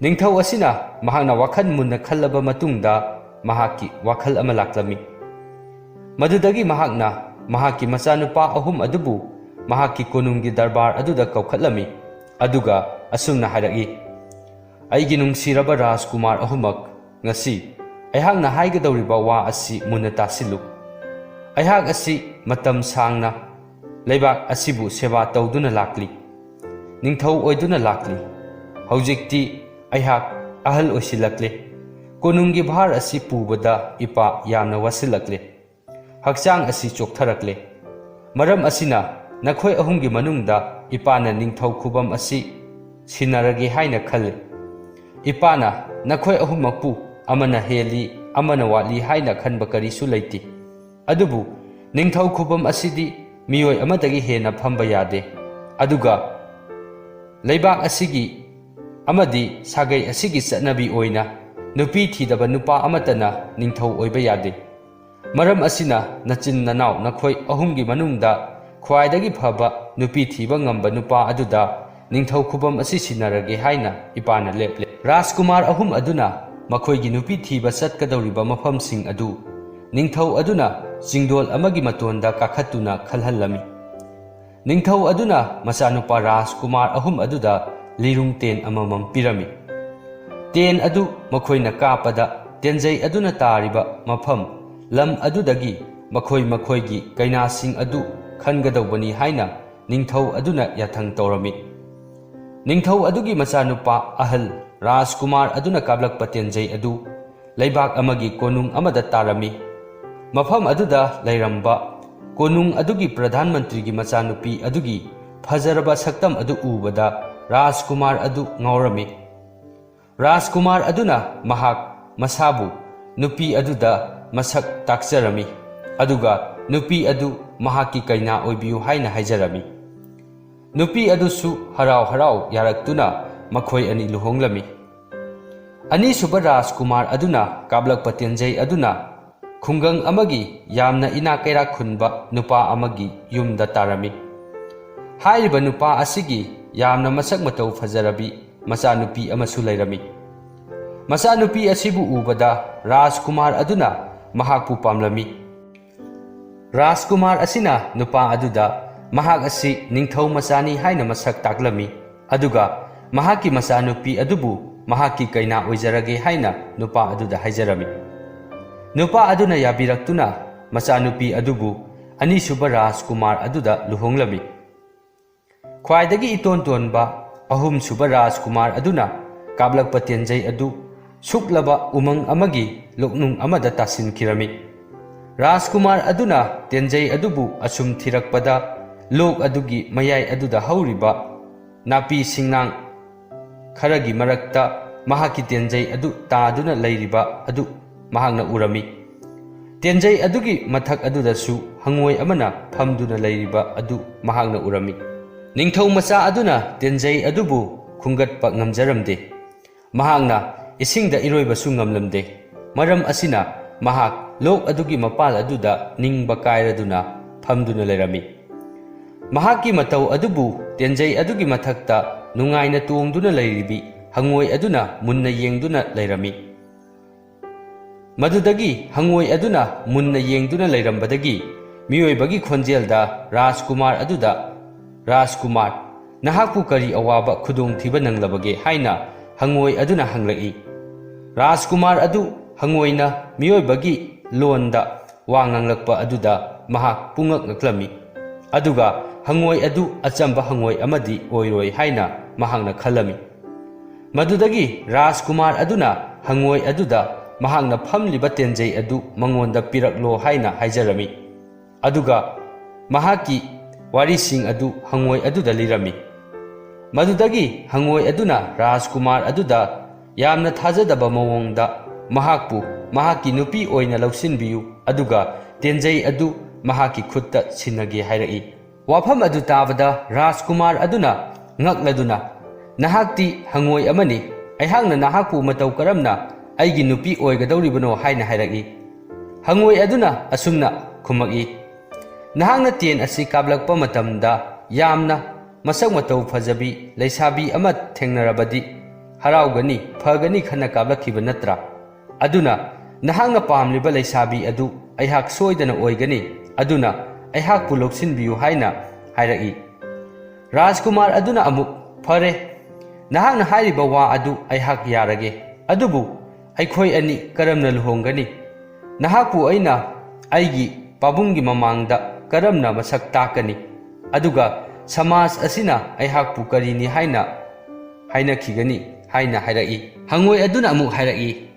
ꯅꯤꯡꯊꯧ ꯑꯁꯤꯅ ꯃꯍꯥꯛꯅ ꯋꯥꯈꯜ ꯃꯨꯟꯅ ꯈꯜꯂꯕ ꯃꯇꯨꯡꯗ ꯃꯍꯥꯛꯀꯤ ꯋꯥꯈꯜ ꯑꯃ ꯂꯥꯛꯂꯝꯃꯤ꯫ ꯃꯗꯨꯗꯒꯤ ꯃꯍꯥꯛꯅ ꯃꯍꯥꯛꯀꯤ ꯃꯆꯥꯅꯨꯄꯥ ꯑꯍꯨꯝ ꯑꯗꯨꯕꯨ ꯃꯍꯥꯛꯀꯤ ꯀꯣꯅꯨꯡꯒꯤ ꯗꯔꯕꯥꯔ ꯑꯗꯨꯗ ꯀꯧꯈꯠꯂꯝꯃꯤ꯫ ꯑꯗꯨꯒ ꯑꯁꯨꯝꯅ ꯍꯥꯏꯔꯛꯏ, "ꯑꯩꯒꯤ ꯅꯨꯡꯁꯤꯔꯕ ꯔꯥꯖꯀꯨꯃꯥꯔ ꯑꯍꯨꯝꯃꯛ, ꯉꯁꯤ ꯑꯩꯍꯥꯛꯅ ꯍꯥꯏꯒꯗꯧꯔꯤꯕ ꯋꯥ ꯑꯁꯤ ꯃꯨꯟꯅ ꯇꯥꯁꯤꯜꯂꯨ꯫ ꯑꯩꯍꯥꯛ ꯑꯁꯤ ꯃꯇꯝ ꯁꯥꯡꯅ ꯂꯩꯕꯥꯛ ꯑꯁꯤꯕꯨ ꯁꯦꯕꯥ ꯇꯧꯗꯨꯅ ꯂꯥꯛꯂꯤ꯫ ꯅꯤꯡꯊꯧ ꯑꯣꯏꯗꯨꯅ ꯂꯥꯛꯂꯤ꯫ ꯍꯧꯖꯤꯛꯇꯤ ꯑꯩꯍꯥꯛ ꯑꯍꯜ ꯑꯣꯏꯁꯤꯜꯂꯛꯂꯦ꯫ ꯀꯣꯅꯨꯡꯒꯤ ꯚꯥꯔ ꯑꯁꯤ ꯄꯨꯕꯗ ꯏꯄꯥ ꯌꯥꯝꯅ ꯋꯥꯁꯤꯜꯂꯛꯂꯦ꯫ ꯍꯛꯆꯥꯡ ꯑꯁꯤ ꯆꯣꯛꯊꯔꯛꯂꯦ꯫ ꯃꯔꯝ ꯑꯁꯤꯅ ꯅꯈꯣꯏ ꯑꯍꯨꯝꯒꯤ ꯃꯅꯨꯡꯗ ꯏꯄꯥꯅ ꯅꯤꯡꯊꯧ ꯈꯨꯕꯝ ꯑꯁꯤ ꯁꯤꯟꯅꯔꯒꯦ ꯍꯥꯏꯅ ꯈꯜꯂꯤ꯫ ꯏꯄꯥꯅ ꯅꯈꯣꯏ ꯑꯍꯨꯝꯃꯛꯄꯨ ꯑꯃꯅ ꯍꯦꯜꯂꯤ, ꯑꯃꯅ ꯋꯥꯠꯂꯤ ꯍꯥꯏꯅ ꯈꯟꯕ ꯀꯔꯤꯁꯨ ꯂꯩꯇꯦ꯫ ꯑꯗꯨꯕꯨ ꯅꯤꯡꯊꯧ ꯈꯨꯕꯝ ꯑꯁꯤꯗꯤ ꯃꯤꯑꯣꯏ ꯑꯃꯗꯒꯤ ꯍꯦꯟꯅ ꯐꯝꯕ ꯌꯥꯗꯦ꯫ ꯑꯗꯨꯒ ꯂꯩꯕꯥꯛ ꯑꯁꯤꯒꯤ ꯑꯃꯗꯤ ꯁꯥꯒꯩ ꯑꯁꯤꯒꯤ ꯆꯠꯅꯕꯤ ꯑꯣꯏꯅ ꯅꯨꯄꯤ ꯊꯤꯗꯕ ꯅꯨꯄꯥ ꯑꯃꯠꯇꯅ ꯅꯤꯡꯊꯧ ꯑꯣꯏꯕ ꯌꯥꯗꯦ꯫ ꯃꯔꯝ ꯑꯁꯤꯅ ꯅꯆꯤꯟ ꯅꯅꯥꯎ ꯅꯈꯣꯏ ꯑꯍꯨꯝꯒꯤ ꯃꯅꯨꯡꯗ ꯈ꯭ꯋꯥꯏꯗꯒꯤ ꯐꯕ ꯅꯨꯄꯤ ꯊꯤꯕ ꯉꯝꯕ ꯅꯨꯄꯥ ꯑꯗꯨꯗ ꯅꯤꯡꯊꯧ ꯈꯨꯕꯝ ꯑꯁꯤ ꯁꯤꯟꯅꯔꯒꯦ ꯍꯥꯏꯅ ꯏꯄꯥꯅ ꯂꯦꯞꯂꯦ꯫ ꯔꯥꯖꯀꯨꯃꯥꯔ ꯑꯍꯨꯝ ꯑꯗꯨꯅ ꯃꯈꯣꯏꯒꯤ ꯅꯨꯄꯤ ꯊꯤꯕ ꯆꯠꯀꯗꯧꯔꯤꯕ ꯃꯐꯝꯁꯤꯡ ꯑꯗꯨ ꯅꯤꯡꯊꯧ ꯑꯗꯨꯅ ꯆꯤꯡꯗꯣꯜ ꯑꯃꯒꯤ ꯃꯇꯣꯟꯗ ꯀꯥꯈꯠꯇꯨꯅ ꯈꯜꯍꯜꯂꯝꯃꯤ꯫ ꯅꯤꯡꯊꯧ ꯑꯗꯨꯅ ꯃꯆꯥꯅꯨꯄꯥ ꯔꯥꯖꯀꯨꯃꯥꯔ ꯑꯍꯨꯝ ꯑꯗꯨꯗ ꯂꯤꯔꯨꯡ ꯇꯦꯟ ꯑꯃꯃꯝ ꯄꯤꯔꯝꯃꯤ꯫ ꯇꯦꯟ ꯑꯗꯨ ꯃꯈꯣꯏꯅ ꯀꯥꯞꯄꯗ ꯇꯦꯟꯖꯩ ꯑꯗꯨꯅ ꯇꯥꯔꯤꯕ ꯃꯐꯝ, ꯂꯝ ꯑꯗꯨꯗꯒꯤ ꯃꯈꯣꯏ ꯃꯈꯣꯏꯒꯤ ꯀꯩꯅꯥꯁꯤꯡ ꯑꯗꯨ ꯈꯟꯒꯗꯧꯕꯅꯤ ꯍꯥꯏꯅ ꯅꯤꯡꯊꯧ ꯑꯗꯨꯅ ꯌꯥꯊꯪ ꯇꯧꯔꯝꯃꯤ꯫ ꯅꯤꯡꯊꯧ ꯑꯗꯨꯒꯤ ꯃꯆꯥꯅꯨꯄꯥ ꯑꯍꯜ ꯔꯥꯖꯀꯨꯃꯥꯔ ꯑꯗꯨꯅ ꯀꯥꯞꯂꯛꯄ ꯇꯦꯟꯖꯩ ꯑꯗꯨ ꯂꯩꯕꯥꯛ ꯑꯃꯒꯤ ꯀꯣꯅꯨꯡ ꯑꯃꯗ ꯇꯥꯔꯝꯃꯤ꯫ ꯃꯐꯝ ꯑꯗꯨꯗ ꯂꯩꯔꯝꯕ ꯀꯣꯅꯨꯡ ꯑꯗꯨꯒꯤ ꯄ꯭ꯔꯙꯥꯟ ꯃꯟꯇ꯭ꯔꯤꯒꯤ ꯃꯆꯥꯅꯨꯄꯤ ꯑꯗꯨꯒꯤ ꯐꯖꯔꯕ ꯁꯛꯇꯝ ꯑꯗꯨ ꯎꯕꯗ ꯔꯥꯖꯀꯨꯃꯥꯔ ꯑꯗꯨ ꯉꯥꯎꯔꯝꯃꯤ꯫ ꯔꯥꯖꯀꯨꯃꯥꯔ ꯑꯗꯨꯅ ꯃꯍꯥꯛ ꯃꯁꯥꯕꯨ ꯅꯨꯄꯤ ꯑꯗꯨꯗ ꯃꯁꯛ ꯇꯥꯛꯆꯔꯝꯃꯤ, ꯑꯗꯨꯒ ꯅꯨꯄꯤ ꯑꯗꯨ ꯃꯍꯥꯛꯀꯤ ꯀꯩꯅꯥ ꯑꯣꯏꯕꯤꯌꯨ ꯍꯥꯏꯅ ꯍꯥꯏꯖꯔꯝꯃꯤ꯫ ꯅꯨꯄꯤ ꯑꯗꯨꯁꯨ ꯍꯔꯥꯎ ꯍꯔꯥꯎ ꯌꯥꯔꯛꯇꯨꯅ ꯃꯈꯣꯏ ꯑꯅꯤ ꯂꯨꯍꯣꯡꯂꯝꯃꯤ꯫ ꯑꯅꯤꯁꯨꯕ ꯔꯥꯖꯀꯨꯃꯥꯔ ꯑꯗꯨꯅ ꯀꯥꯞꯂꯛꯄ ꯇꯦꯟꯖꯩ ꯑꯗꯨꯅ ꯈꯨꯡꯒꯪ ꯑꯃꯒꯤ ꯌꯥꯝꯅ ꯏꯅꯥꯛ ꯀꯩꯔꯥꯛ ꯈꯨꯟꯕ ꯅꯨꯄꯥ ꯑꯃꯒꯤ ꯌꯨꯝꯗ ꯇꯥꯔꯝꯃꯤ꯫ ꯍꯥꯏꯔꯤꯕ ꯅꯨꯄꯥ ꯑꯁꯤꯒꯤ ꯌꯥꯝꯅ ꯃꯁꯛ ꯃꯇꯧ ꯐꯖꯔꯕꯤ ꯃꯆꯥꯅꯨꯄꯤ ꯑꯃꯁꯨ ꯂꯩꯔꯝꯃꯤ꯫ ꯃꯆꯥꯅꯨꯄꯤ ꯑꯁꯤꯕꯨ ꯎꯕꯗ ꯔꯥꯖꯀꯨꯃꯥꯔ ꯑꯗꯨꯅ ꯃꯍꯥꯛꯄꯨ ꯄꯥꯝꯂꯝꯃꯤ꯫ ꯔꯥꯖꯀꯨꯃꯥꯔ ꯑꯁꯤꯅ ꯅꯨꯄꯥ ꯑꯗꯨꯗ ꯃꯍꯥꯛ ꯑꯁꯤ ꯅꯤꯡꯊꯧ ꯃꯆꯥꯅꯤ ꯍꯥꯏꯅ ꯃꯁꯛ ꯇꯥꯛꯂꯝꯃꯤ, ꯑꯗꯨꯒ ꯃꯍꯥꯛꯀꯤ ꯃꯆꯥꯅꯨꯄꯤ ꯑꯗꯨꯕꯨ ꯃꯍꯥꯛꯀꯤ ꯀꯩꯅꯥ ꯑꯣꯏꯖꯔꯒꯦ ꯍꯥꯏꯅ ꯅꯨꯄꯥ ꯑꯗꯨꯗ ꯍꯥꯏꯖꯔꯝꯃꯤ꯫ ꯅꯨꯄꯥ ꯑꯗꯨꯅ ꯌꯥꯕꯤꯔꯛꯇꯨꯅ ꯃꯆꯥꯅꯨꯄꯤ ꯑꯗꯨꯕꯨ ꯑꯅꯤꯁꯨꯕ ꯔꯥꯖꯀꯨꯃꯥꯔ ꯑꯗꯨꯗ ꯂꯨꯍꯣꯡꯂꯝꯃꯤ꯫ ꯈ꯭ꯋꯥꯏꯗꯒꯤ ꯏꯇꯣꯟ ꯇꯣꯟꯕ ꯑꯍꯨꯝꯁꯨꯕ ꯔꯥꯖꯀꯨꯃꯥꯔ ꯑꯗꯨꯅ ꯀꯥꯞꯂꯛꯄ ꯇꯦꯟꯖꯩ ꯑꯗꯨ ꯁꯨꯛꯂꯕ ꯎꯃꯪ ꯑꯃꯒꯤ ꯂꯣꯛꯅꯨꯡ ꯑꯃꯗ ꯇꯥꯁꯤꯟꯈꯤꯔꯝꯃꯤ꯫ ꯔꯥꯖꯀꯨꯃꯥꯔ ꯑꯗꯨꯅ ꯇꯦꯟꯖꯩ ꯑꯗꯨꯕꯨ ꯑꯁꯨꯝ ꯊꯤꯔꯛꯄꯗ, ꯂꯣꯛ ꯑꯗꯨꯒꯤ ꯃꯌꯥꯏ ꯑꯗꯨꯗ ꯍꯧꯔꯤꯕ ꯅꯥꯄꯤ ꯁꯤꯡꯅꯥꯡ ꯈꯔꯒꯤ ꯃꯔꯛꯇ ꯃꯍꯥꯛꯀꯤ ꯇꯦꯟꯖꯩ ꯑꯗꯨ ꯇꯥꯗꯨꯅ ꯂꯩꯔꯤꯕ ꯑꯗꯨ ꯃꯍꯥꯛꯅ ꯎꯔꯝꯃꯤ꯫ ꯇꯦꯟꯖꯩ ꯑꯗꯨꯒꯤ ꯃꯊꯛ ꯑꯗꯨꯗꯁꯨ ꯍꯪꯉꯣꯏ ꯑꯃꯅ ꯐꯝꯗꯨꯅ ꯂꯩꯔꯤꯕ ꯑꯗꯨ ꯃꯍꯥꯛꯅ ꯎꯔꯝꯃꯤ꯫ ꯅꯤꯡꯊꯧ ꯃꯆꯥ ꯑꯗꯨꯅ ꯇꯦꯟꯖꯩ ꯑꯗꯨꯕꯨ ꯈꯨꯝꯒꯠꯄ ꯉꯝꯖꯔꯝꯗꯦ꯫ ꯃꯍꯥꯛꯅ ꯏꯁꯤꯡꯗ ꯏꯔꯣꯏꯕꯁꯨ ꯉꯝꯂꯝꯗꯦ꯫ ꯃꯔꯝ ꯑꯁꯤꯅ ꯃꯍꯥꯛ ꯂꯣꯛ ꯑꯗꯨꯒꯤ ꯃꯄꯥꯜ ꯑꯗꯨꯗ ꯅꯤꯡꯕ ꯀꯥꯏꯔꯗꯨꯅ ꯐꯝꯗꯨꯅ ꯂꯩꯔꯝꯃꯤ꯫ ꯃꯍꯥꯛꯀꯤ ꯃꯇꯧ ꯑꯗꯨꯕꯨ ꯇꯦꯟꯖꯩ ꯑꯗꯨꯒꯤ ꯃꯊꯛꯇ ꯅꯨꯡꯉꯥꯏꯅ ꯇꯣꯡꯗꯨꯅ ꯂꯩꯔꯤꯕꯤ ꯍꯪꯉꯣꯏ ꯑꯗꯨꯅ ꯃꯨꯟꯅ ꯌꯦꯡꯗꯨꯅ ꯂꯩꯔꯝꯃꯤ꯫ ꯃꯗꯨꯗꯒꯤ ꯍꯪꯉꯣꯏ ꯑꯗꯨꯅ ꯃꯨꯟꯅ ꯌꯦꯡꯗꯨꯅ ꯂꯩꯔꯝꯕꯗꯒꯤ ꯃꯤꯑꯣꯏꯕꯒꯤ ꯈꯣꯟꯖꯦꯜꯗ ꯔꯥꯖꯀꯨꯃꯥꯔ ꯑꯗꯨꯗ, "ꯔꯥꯖꯀꯨꯃꯥꯔ, ꯅꯍꯥꯛꯄꯨ ꯀꯔꯤ ꯑꯋꯥꯕ ꯈꯨꯗꯣꯡꯊꯤꯕ ꯅꯪꯂꯕꯒꯦ?" ꯍꯥꯏꯅ ꯍꯪꯉꯣꯏ ꯑꯗꯨꯅ ꯍꯪꯂꯛꯏ꯫ ꯔꯥꯖꯀꯨꯃꯥꯔ ꯑꯗꯨ ꯍꯪꯉꯣꯏꯅ ꯃꯤꯑꯣꯏꯕꯒꯤ ꯂꯣꯟꯗ ꯋꯥ ꯉꯥꯡꯂꯛꯄ ꯑꯗꯨꯗ ꯃꯍꯥꯛ ꯄꯨꯡꯉꯛ ꯉꯛꯂꯝꯃꯤ꯫ ꯑꯗꯨꯒ ꯍꯪꯉꯣꯏ ꯑꯗꯨ ꯑꯆꯝꯕ ꯍꯪꯉꯣꯏ ꯑꯃꯗꯤ ꯑꯣꯏꯔꯣꯏ ꯍꯥꯏꯅ ꯃꯍꯥꯛꯅ ꯈꯜꯂꯝꯃꯤ꯫ ꯃꯗꯨꯗꯒꯤ ꯔꯥꯖꯀꯨꯃꯥꯔ ꯑꯗꯨꯅ ꯍꯪꯉꯣꯏ ꯑꯗꯨꯗ ꯃꯍꯥꯛꯅ ꯐꯝꯂꯤꯕ ꯇꯦꯟꯖꯩ ꯑꯗꯨ ꯃꯉꯣꯟꯗ ꯄꯤꯔꯛꯂꯣ ꯍꯥꯏꯅ ꯍꯥꯏꯖꯔꯝꯃꯤ꯫ ꯑꯗꯨꯒ ꯃꯍꯥꯛꯀꯤ ꯋꯥꯔꯤꯁꯤꯡ ꯑꯗꯨ ꯍꯪꯉꯣꯏ ꯑꯗꯨꯗ ꯂꯤꯔꯝꯃꯤ꯫ ꯃꯗꯨꯗꯒꯤ ꯍꯪꯉꯣꯏ ꯑꯗꯨꯅ ꯔꯥꯖꯀꯨꯃꯥꯔ ꯑꯗꯨꯗ ꯌꯥꯝꯅ ꯊꯥꯖꯗꯕ ꯃꯑꯣꯡꯗ ꯃꯍꯥꯛꯄꯨ ꯃꯍꯥꯛꯀꯤ ꯅꯨꯄꯤ ꯑꯣꯏꯅ ꯂꯧꯁꯤꯟꯕꯤꯌꯨ, ꯑꯗꯨꯒ ꯇꯦꯟꯖꯩ ꯑꯗꯨ ꯃꯍꯥꯛꯀꯤ ꯈꯨꯠꯇ ꯁꯤꯟꯅꯒꯦ ꯍꯥꯏꯔꯛꯏ꯫ ꯋꯥꯐꯝ ꯑꯗꯨ ꯇꯥꯕꯗ ꯔꯥꯖꯀꯨꯃꯥꯔ ꯑꯗꯨꯅ ꯉꯛꯂꯗꯨꯅ, "ꯅꯍꯥꯛꯇꯤ ꯍꯪꯉꯣꯏ ꯑꯃꯅꯤ, ꯑꯩꯍꯥꯛꯅ ꯅꯍꯥꯛꯄꯨ ꯃꯇꯧ ꯀꯔꯝꯅ ꯑꯩꯒꯤ ꯅꯨꯄꯤ ꯑꯣꯏꯒꯗꯧꯔꯤꯕꯅꯣ?" ꯍꯥꯏꯅ ꯍꯥꯏꯔꯛꯏ꯫ ꯍꯪꯉꯣꯏ ꯑꯗꯨꯅ ꯑꯁꯨꯝꯅ ꯈꯨꯝꯃꯛꯏ, "ꯅꯍꯥꯛꯅ ꯇꯦꯟ ꯑꯁꯤ ꯀꯥꯞꯂꯛꯄ ꯃꯇꯝꯗ ꯌꯥꯝꯅ ꯃꯁꯛ ꯃꯇꯧ ꯐꯖꯕꯤ ꯂꯩꯁꯥꯕꯤ ꯑꯃ ꯊꯦꯡꯅꯔꯕꯗꯤ ꯍꯔꯥꯎꯒꯅꯤ, ꯐꯒꯅꯤ ꯈꯟꯅ ꯀꯥꯞꯂꯛꯈꯤꯕ ꯅꯠꯇ꯭ꯔꯥ? ꯑꯗꯨꯅ ꯅꯍꯥꯛꯅ ꯄꯥꯝꯂꯤꯕ ꯂꯩꯁꯥꯕꯤ ꯑꯗꯨ ꯑꯩꯍꯥꯛ ꯁꯣꯏꯗꯅ ꯑꯣꯏꯒꯅꯤ, ꯑꯗꯨꯅ ꯑꯩꯍꯥꯛꯄꯨ ꯂꯧꯁꯤꯟꯕꯤꯌꯨ" ꯍꯥꯏꯅ ꯍꯥꯏꯔꯛꯏ꯫ ꯔꯥꯖꯀꯨꯃꯥꯔ ꯑꯗꯨꯅ ꯑꯃꯨꯛ, "ꯐꯔꯦ, ꯅꯍꯥꯛꯅ ꯍꯥꯏꯔꯤꯕ ꯋꯥ ꯑꯗꯨ ꯑꯩꯍꯥꯛ ꯌꯥꯔꯒꯦ, ꯑꯗꯨꯕꯨ ꯑꯩꯈꯣꯏ ꯑꯅꯤ ꯀꯔꯝꯅ ꯂꯨꯍꯣꯡꯒꯅꯤ? ꯅꯍꯥꯛꯄꯨ ꯑꯩꯅ ꯑꯩꯒꯤ ꯄꯥꯕꯨꯡꯒꯤ ꯃꯃꯥꯡꯗ ꯀꯔꯝꯅ ꯃꯁꯛ ꯇꯥꯛꯀꯅꯤ? ꯑꯗꯨꯒ ꯁꯃꯥꯖ ꯑꯁꯤꯅ ꯑꯩꯍꯥꯛꯄꯨ ꯀꯔꯤꯅꯤ ꯍꯥꯏꯅ ꯍꯥꯏꯅꯈꯤꯒꯅꯤ?" ꯍꯥꯏꯅ ꯍꯥꯏꯔꯛꯏ꯫ ꯍꯪꯉꯣꯏ ꯑꯗꯨꯅ ꯑꯃꯨꯛ ꯍꯥꯏꯔꯛꯏ,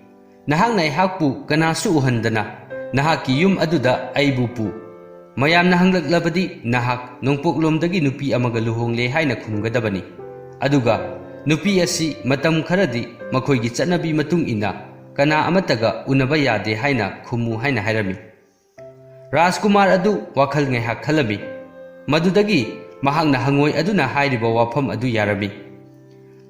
"ꯅꯍꯥꯛꯅ ꯑꯩꯍꯥꯛꯄꯨ ꯀꯅꯥꯁꯨ ꯎꯍꯟꯗꯅ ꯅꯍꯥꯛꯀꯤ ꯌꯨꯝ ꯑꯗꯨꯗ ꯑꯩꯕꯨ ꯄꯨ꯫ ꯃꯌꯥꯝꯅ ꯍꯪꯂꯛꯂꯕꯗꯤ ꯅꯍꯥꯛ ꯅꯣꯡꯄꯣꯛꯂꯣꯝꯗꯒꯤ ꯅꯨꯄꯤ ꯑꯃꯒ ꯂꯨꯍꯣꯡꯂꯦ ꯍꯥꯏꯅ ꯈꯨꯝꯒꯗꯕꯅꯤ꯫ ꯑꯗꯨꯒ ꯅꯨꯄꯤ ꯑꯁꯤ ꯃꯇꯝ ꯈꯔꯗꯤ ꯃꯈꯣꯏꯒꯤ ꯆꯠꯅꯕꯤ ꯃꯇꯨꯡ ꯏꯟꯅ ꯀꯅꯥ ꯑꯃꯠꯇꯒ ꯎꯅꯕ ꯌꯥꯗꯦ ꯍꯥꯏꯅ ꯈꯨꯝꯃꯨ" ꯍꯥꯏꯅ ꯍꯥꯏꯔꯝꯃꯤ꯫ ꯔꯥꯖꯀꯨꯃꯥꯔ ꯑꯗꯨ ꯋꯥꯈꯜ ꯉꯥꯏꯍꯥꯛ ꯈꯜꯂꯝꯃꯤ꯫ ꯃꯗꯨꯗꯒꯤ ꯃꯍꯥꯛꯅ ꯍꯪꯉꯣꯏ ꯑꯗꯨꯅ ꯍꯥꯏꯔꯤꯕ ꯋꯥꯐꯝ ꯑꯗꯨ ꯌꯥꯔꯝꯃꯤ꯫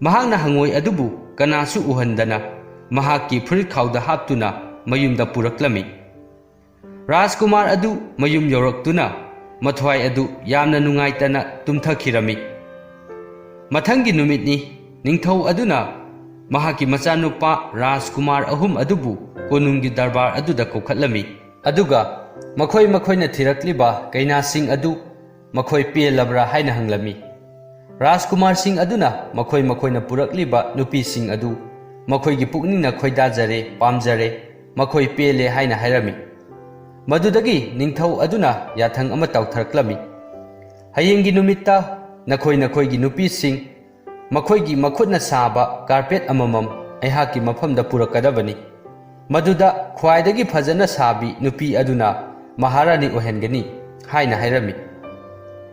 ꯃꯍꯥꯛꯅ ꯍꯪꯉꯣꯏ ꯑꯗꯨꯕꯨ ꯀꯅꯥꯁꯨ ꯎꯍꯟꯗꯅ ꯃꯍꯥꯛꯀꯤ ꯐꯨꯔꯤꯠꯈꯥꯎꯗ ꯍꯥꯞꯇꯨꯅ ꯃꯌꯨꯝꯗ ꯄꯨꯔꯛꯂꯝꯃꯤ꯫ ꯔꯥꯖꯀꯨꯃꯥꯔ ꯑꯗꯨ ꯃꯌꯨꯝ ꯌꯧꯔꯛꯇꯨꯅ ꯃꯊ꯭ꯋꯥꯏ ꯑꯗꯨ ꯌꯥꯝꯅ ꯅꯨꯡꯉꯥꯏꯇꯅ ꯇꯨꯝꯊꯈꯤꯔꯝꯃꯤ꯫ ꯃꯊꯪꯒꯤ ꯅꯨꯃꯤꯠꯅꯤ, ꯅꯤꯡꯊꯧ ꯑꯗꯨꯅ ꯃꯍꯥꯛꯀꯤ ꯃꯆꯥꯅꯨꯄꯥ ꯔꯥꯖꯀꯨꯃꯥꯔ ꯑꯍꯨꯝ ꯑꯗꯨꯕꯨ ꯀꯣꯅꯨꯡꯒꯤ ꯗꯔꯕꯥꯔ ꯑꯗꯨꯗ ꯀꯧꯈꯠꯂꯝꯃꯤ꯫ ꯑꯗꯨꯒ ꯃꯈꯣꯏ ꯃꯈꯣꯏꯅ ꯊꯤꯔꯛꯂꯤꯕ ꯀꯩꯅꯥꯁꯤꯡ ꯑꯗꯨ ꯃꯈꯣꯏ ꯄꯦꯜꯂꯕ꯭ꯔꯥ ꯍꯥꯏꯅ ꯍꯪꯂꯝꯃꯤ꯫ ꯔꯥꯖꯀꯨꯃꯥꯔꯁꯤꯡ ꯑꯗꯨꯅ ꯃꯈꯣꯏ ꯃꯈꯣꯏꯅ ꯄꯨꯔꯛꯂꯤꯕ ꯅꯨꯄꯤꯁꯤꯡ ꯑꯗꯨ ꯃꯈꯣꯏꯒꯤ ꯄꯨꯛꯅꯤꯡꯅ ꯈꯣꯏꯗꯥꯖꯔꯦ, ꯄꯥꯝꯖꯔꯦ, ꯃꯈꯣꯏ ꯄꯦꯜꯂꯦ ꯍꯥꯏꯅ ꯍꯥꯏꯔꯝꯃꯤ꯫ ꯃꯗꯨꯗꯒꯤ ꯅꯤꯡꯊꯧ ꯑꯗꯨꯅ ꯌꯥꯊꯪ ꯑꯃ ꯇꯧꯊꯔꯛꯂꯝꯃꯤ, "ꯍꯌꯦꯡꯒꯤ ꯅꯨꯃꯤꯠꯇ ꯅꯈꯣꯏ ꯅꯈꯣꯏꯒꯤ ꯅꯨꯄꯤꯁꯤꯡ ꯃꯈꯣꯏꯒꯤ ꯃꯈꯨꯠꯅ ꯁꯥꯕ ꯀꯥꯔꯄꯦꯠ ꯑꯃꯃꯝ ꯑꯩꯍꯥꯛꯀꯤ ꯃꯐꯝꯗ ꯄꯨꯔꯛꯀꯗꯕꯅꯤ꯫ ꯃꯗꯨꯗ ꯈ꯭ꯋꯥꯏꯗꯒꯤ ꯐꯖꯅ ꯁꯥꯕꯤ ꯅꯨꯄꯤ ꯑꯗꯨꯅ ꯃꯍꯥꯔꯥꯅꯤ ꯑꯣꯏꯍꯟꯒꯅꯤ" ꯍꯥꯏꯅ ꯍꯥꯏꯔꯝꯃꯤ꯫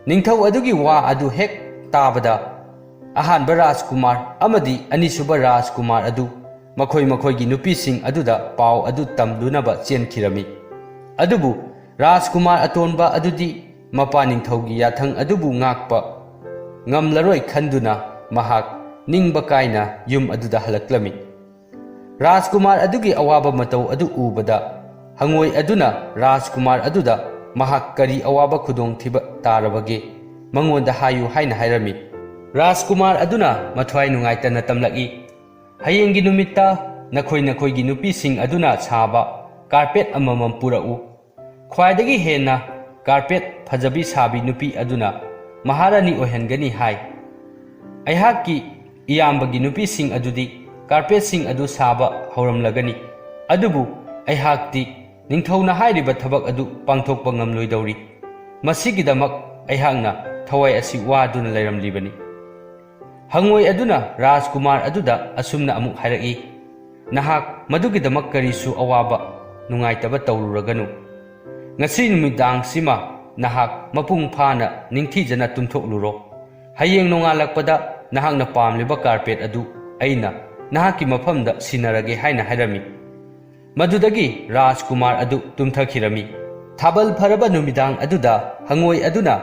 ꯅꯤꯡꯊꯧ ꯑꯗꯨꯒꯤ ꯋꯥ ꯑꯗꯨ ꯍꯦꯛ ꯇꯥꯕꯗ, ꯑꯍꯥꯟꯕ ꯔꯥꯖꯀꯨꯃꯥꯔ ꯑꯃꯗꯤ ꯑꯅꯤꯁꯨꯕ ꯔꯥꯖꯀꯨꯃꯥꯔ ꯑꯗꯨ ꯃꯈꯣꯏ ꯃꯈꯣꯏꯒꯤ ꯅꯨꯄꯤꯁꯤꯡ ꯑꯗꯨꯗ ꯄꯥꯎ ꯑꯗꯨ ꯇꯝꯂꯨꯅꯕ ꯆꯦꯟꯈꯤꯔꯝꯃꯤ꯫ ꯑꯗꯨꯕꯨ ꯔꯥꯖꯀꯨꯃꯥꯔ ꯑꯇꯣꯟꯕ ꯑꯗꯨꯗꯤ ꯃꯄꯥ ꯅꯤꯡꯊꯧꯒꯤ ꯌꯥꯊꯪ ꯑꯗꯨꯕꯨ ꯉꯥꯛꯄ ꯉꯝꯂꯔꯣꯏ ꯈꯟꯗꯨꯅ ꯃꯍꯥꯛ ꯅꯤꯡꯕ ꯀꯥꯏꯅ ꯌꯨꯝ ꯑꯗꯨꯗ ꯍꯜꯂꯛꯂꯝꯃꯤ꯫ ꯔꯥꯖꯀꯨꯃꯥꯔ ꯑꯗꯨꯒꯤ ꯑꯋꯥꯕ ꯃꯇꯧ ꯑꯗꯨ ꯎꯕꯗ, ꯍꯉꯣꯏ ꯑꯗꯨꯅ ꯔꯥꯖꯀꯨꯃꯥꯔ ꯑꯗꯨꯗ ꯃꯍꯥꯛ ꯀꯔꯤ ꯑꯋꯥꯕ ꯈꯨꯗꯣꯡꯊꯤꯕ ꯇꯥꯔꯕꯒꯦ, ꯃꯉꯣꯟꯗ ꯍꯥꯏꯌꯨ ꯍꯥꯏꯅ ꯍꯥꯏꯔꯝꯃꯤ꯫ ꯔꯥꯖꯀꯨꯃꯥꯔ ꯑꯗꯨꯅ ꯃꯊ꯭ꯋꯥꯏ ꯅꯨꯡꯉꯥꯏꯇꯅ ꯇꯝꯂꯛꯏ, "ꯍꯌꯦꯡꯒꯤ ꯅꯨꯃꯤꯠꯇ ꯅꯈꯣꯏ ꯅꯈꯣꯏꯒꯤ ꯅꯨꯄꯤꯁꯤꯡ ꯑꯗꯨꯅ ꯁꯥꯕ ꯀꯥꯔꯄꯦꯠ ꯑꯃꯃꯝ ꯄꯨꯔꯛꯎ꯫ ꯈ꯭ꯋꯥꯏꯗꯒꯤ ꯍꯦꯟꯅ ꯀꯥꯔꯄꯦꯠ ꯐꯖꯕꯤ ꯁꯥꯕꯤ ꯅꯨꯄꯤ ꯑꯗꯨꯅ ꯃꯍꯥꯔꯥꯅꯤ ꯑꯣꯏꯍꯟꯒꯅꯤ" ꯍꯥꯏ꯫ "ꯑꯩꯍꯥꯛꯀꯤ ꯏꯌꯥꯝꯕꯒꯤ ꯅꯨꯄꯤꯁꯤꯡ ꯑꯗꯨꯗꯤ ꯀꯥꯔꯄꯦꯠꯁꯤꯡ ꯑꯗꯨ ꯁꯥꯕ ꯍꯧꯔꯝꯂꯒꯅꯤ, ꯑꯗꯨꯕꯨ ꯑꯩꯍꯥꯛꯇꯤ ꯅꯤꯡꯊꯧꯅ ꯍꯥꯏꯔꯤꯕ ꯊꯕꯛ ꯑꯗꯨ ꯄꯥꯡꯊꯣꯛꯄ ꯉꯝꯂꯣꯏꯗꯧꯔꯤ꯫ ꯃꯁꯤꯒꯤꯗꯃꯛ ꯑꯩꯍꯥꯛꯅ ꯊꯋꯥꯏ ꯑꯁꯤ ꯋꯥꯗꯨꯅ ꯂꯩꯔꯝꯂꯤꯕꯅꯤ"꯫ ꯍꯪꯉꯣꯏ ꯑꯗꯨꯅ ꯔꯥꯖꯀꯨꯃꯥꯔ ꯑꯗꯨꯗ ꯑꯁꯨꯝꯅ ꯑꯃꯨꯛ ꯍꯥꯏꯔꯛꯏ, "ꯅꯍꯥꯛ ꯃꯗꯨꯒꯤꯗꯃꯛ ꯀꯔꯤꯁꯨ ꯑꯋꯥꯕ ꯅꯨꯡꯉꯥꯏꯇꯕ ꯇꯧꯔꯨꯔꯒꯅꯨ꯫ ꯉꯁꯤ ꯅꯨꯃꯤꯗꯥꯡꯁꯤꯃ ꯅꯍꯥꯛ ꯃꯄꯨꯡ ꯐꯥꯅ ꯅꯤꯡꯊꯤꯖꯅ ꯇꯨꯝꯊꯣꯛꯂꯨꯔꯣ꯫ ꯍꯌꯦꯡ ꯅꯣꯡꯉꯥꯜꯂꯛꯄꯗ ꯅꯍꯥꯛꯅ ꯄꯥꯝꯂꯤꯕ ꯀꯥꯔꯄꯦꯠ ꯑꯗꯨ ꯑꯩꯅ ꯅꯍꯥꯛꯀꯤ ꯃꯐꯝꯗ ꯁꯤꯟꯅꯔꯒꯦ" ꯍꯥꯏꯅ ꯍꯥꯏꯔꯝꯃꯤ꯫ ꯃꯗꯨꯗꯒꯤ ꯔꯥꯖꯀꯨꯃꯥꯔ ꯑꯗꯨ ꯇꯨꯝꯊꯈꯤꯔꯝꯃꯤ꯫ ꯊꯥꯕꯜ ꯐꯔꯕ ꯅꯨꯃꯤꯗꯥꯡ ꯑꯗꯨꯗ ꯍꯪꯉꯣꯏ ꯑꯗꯨꯅ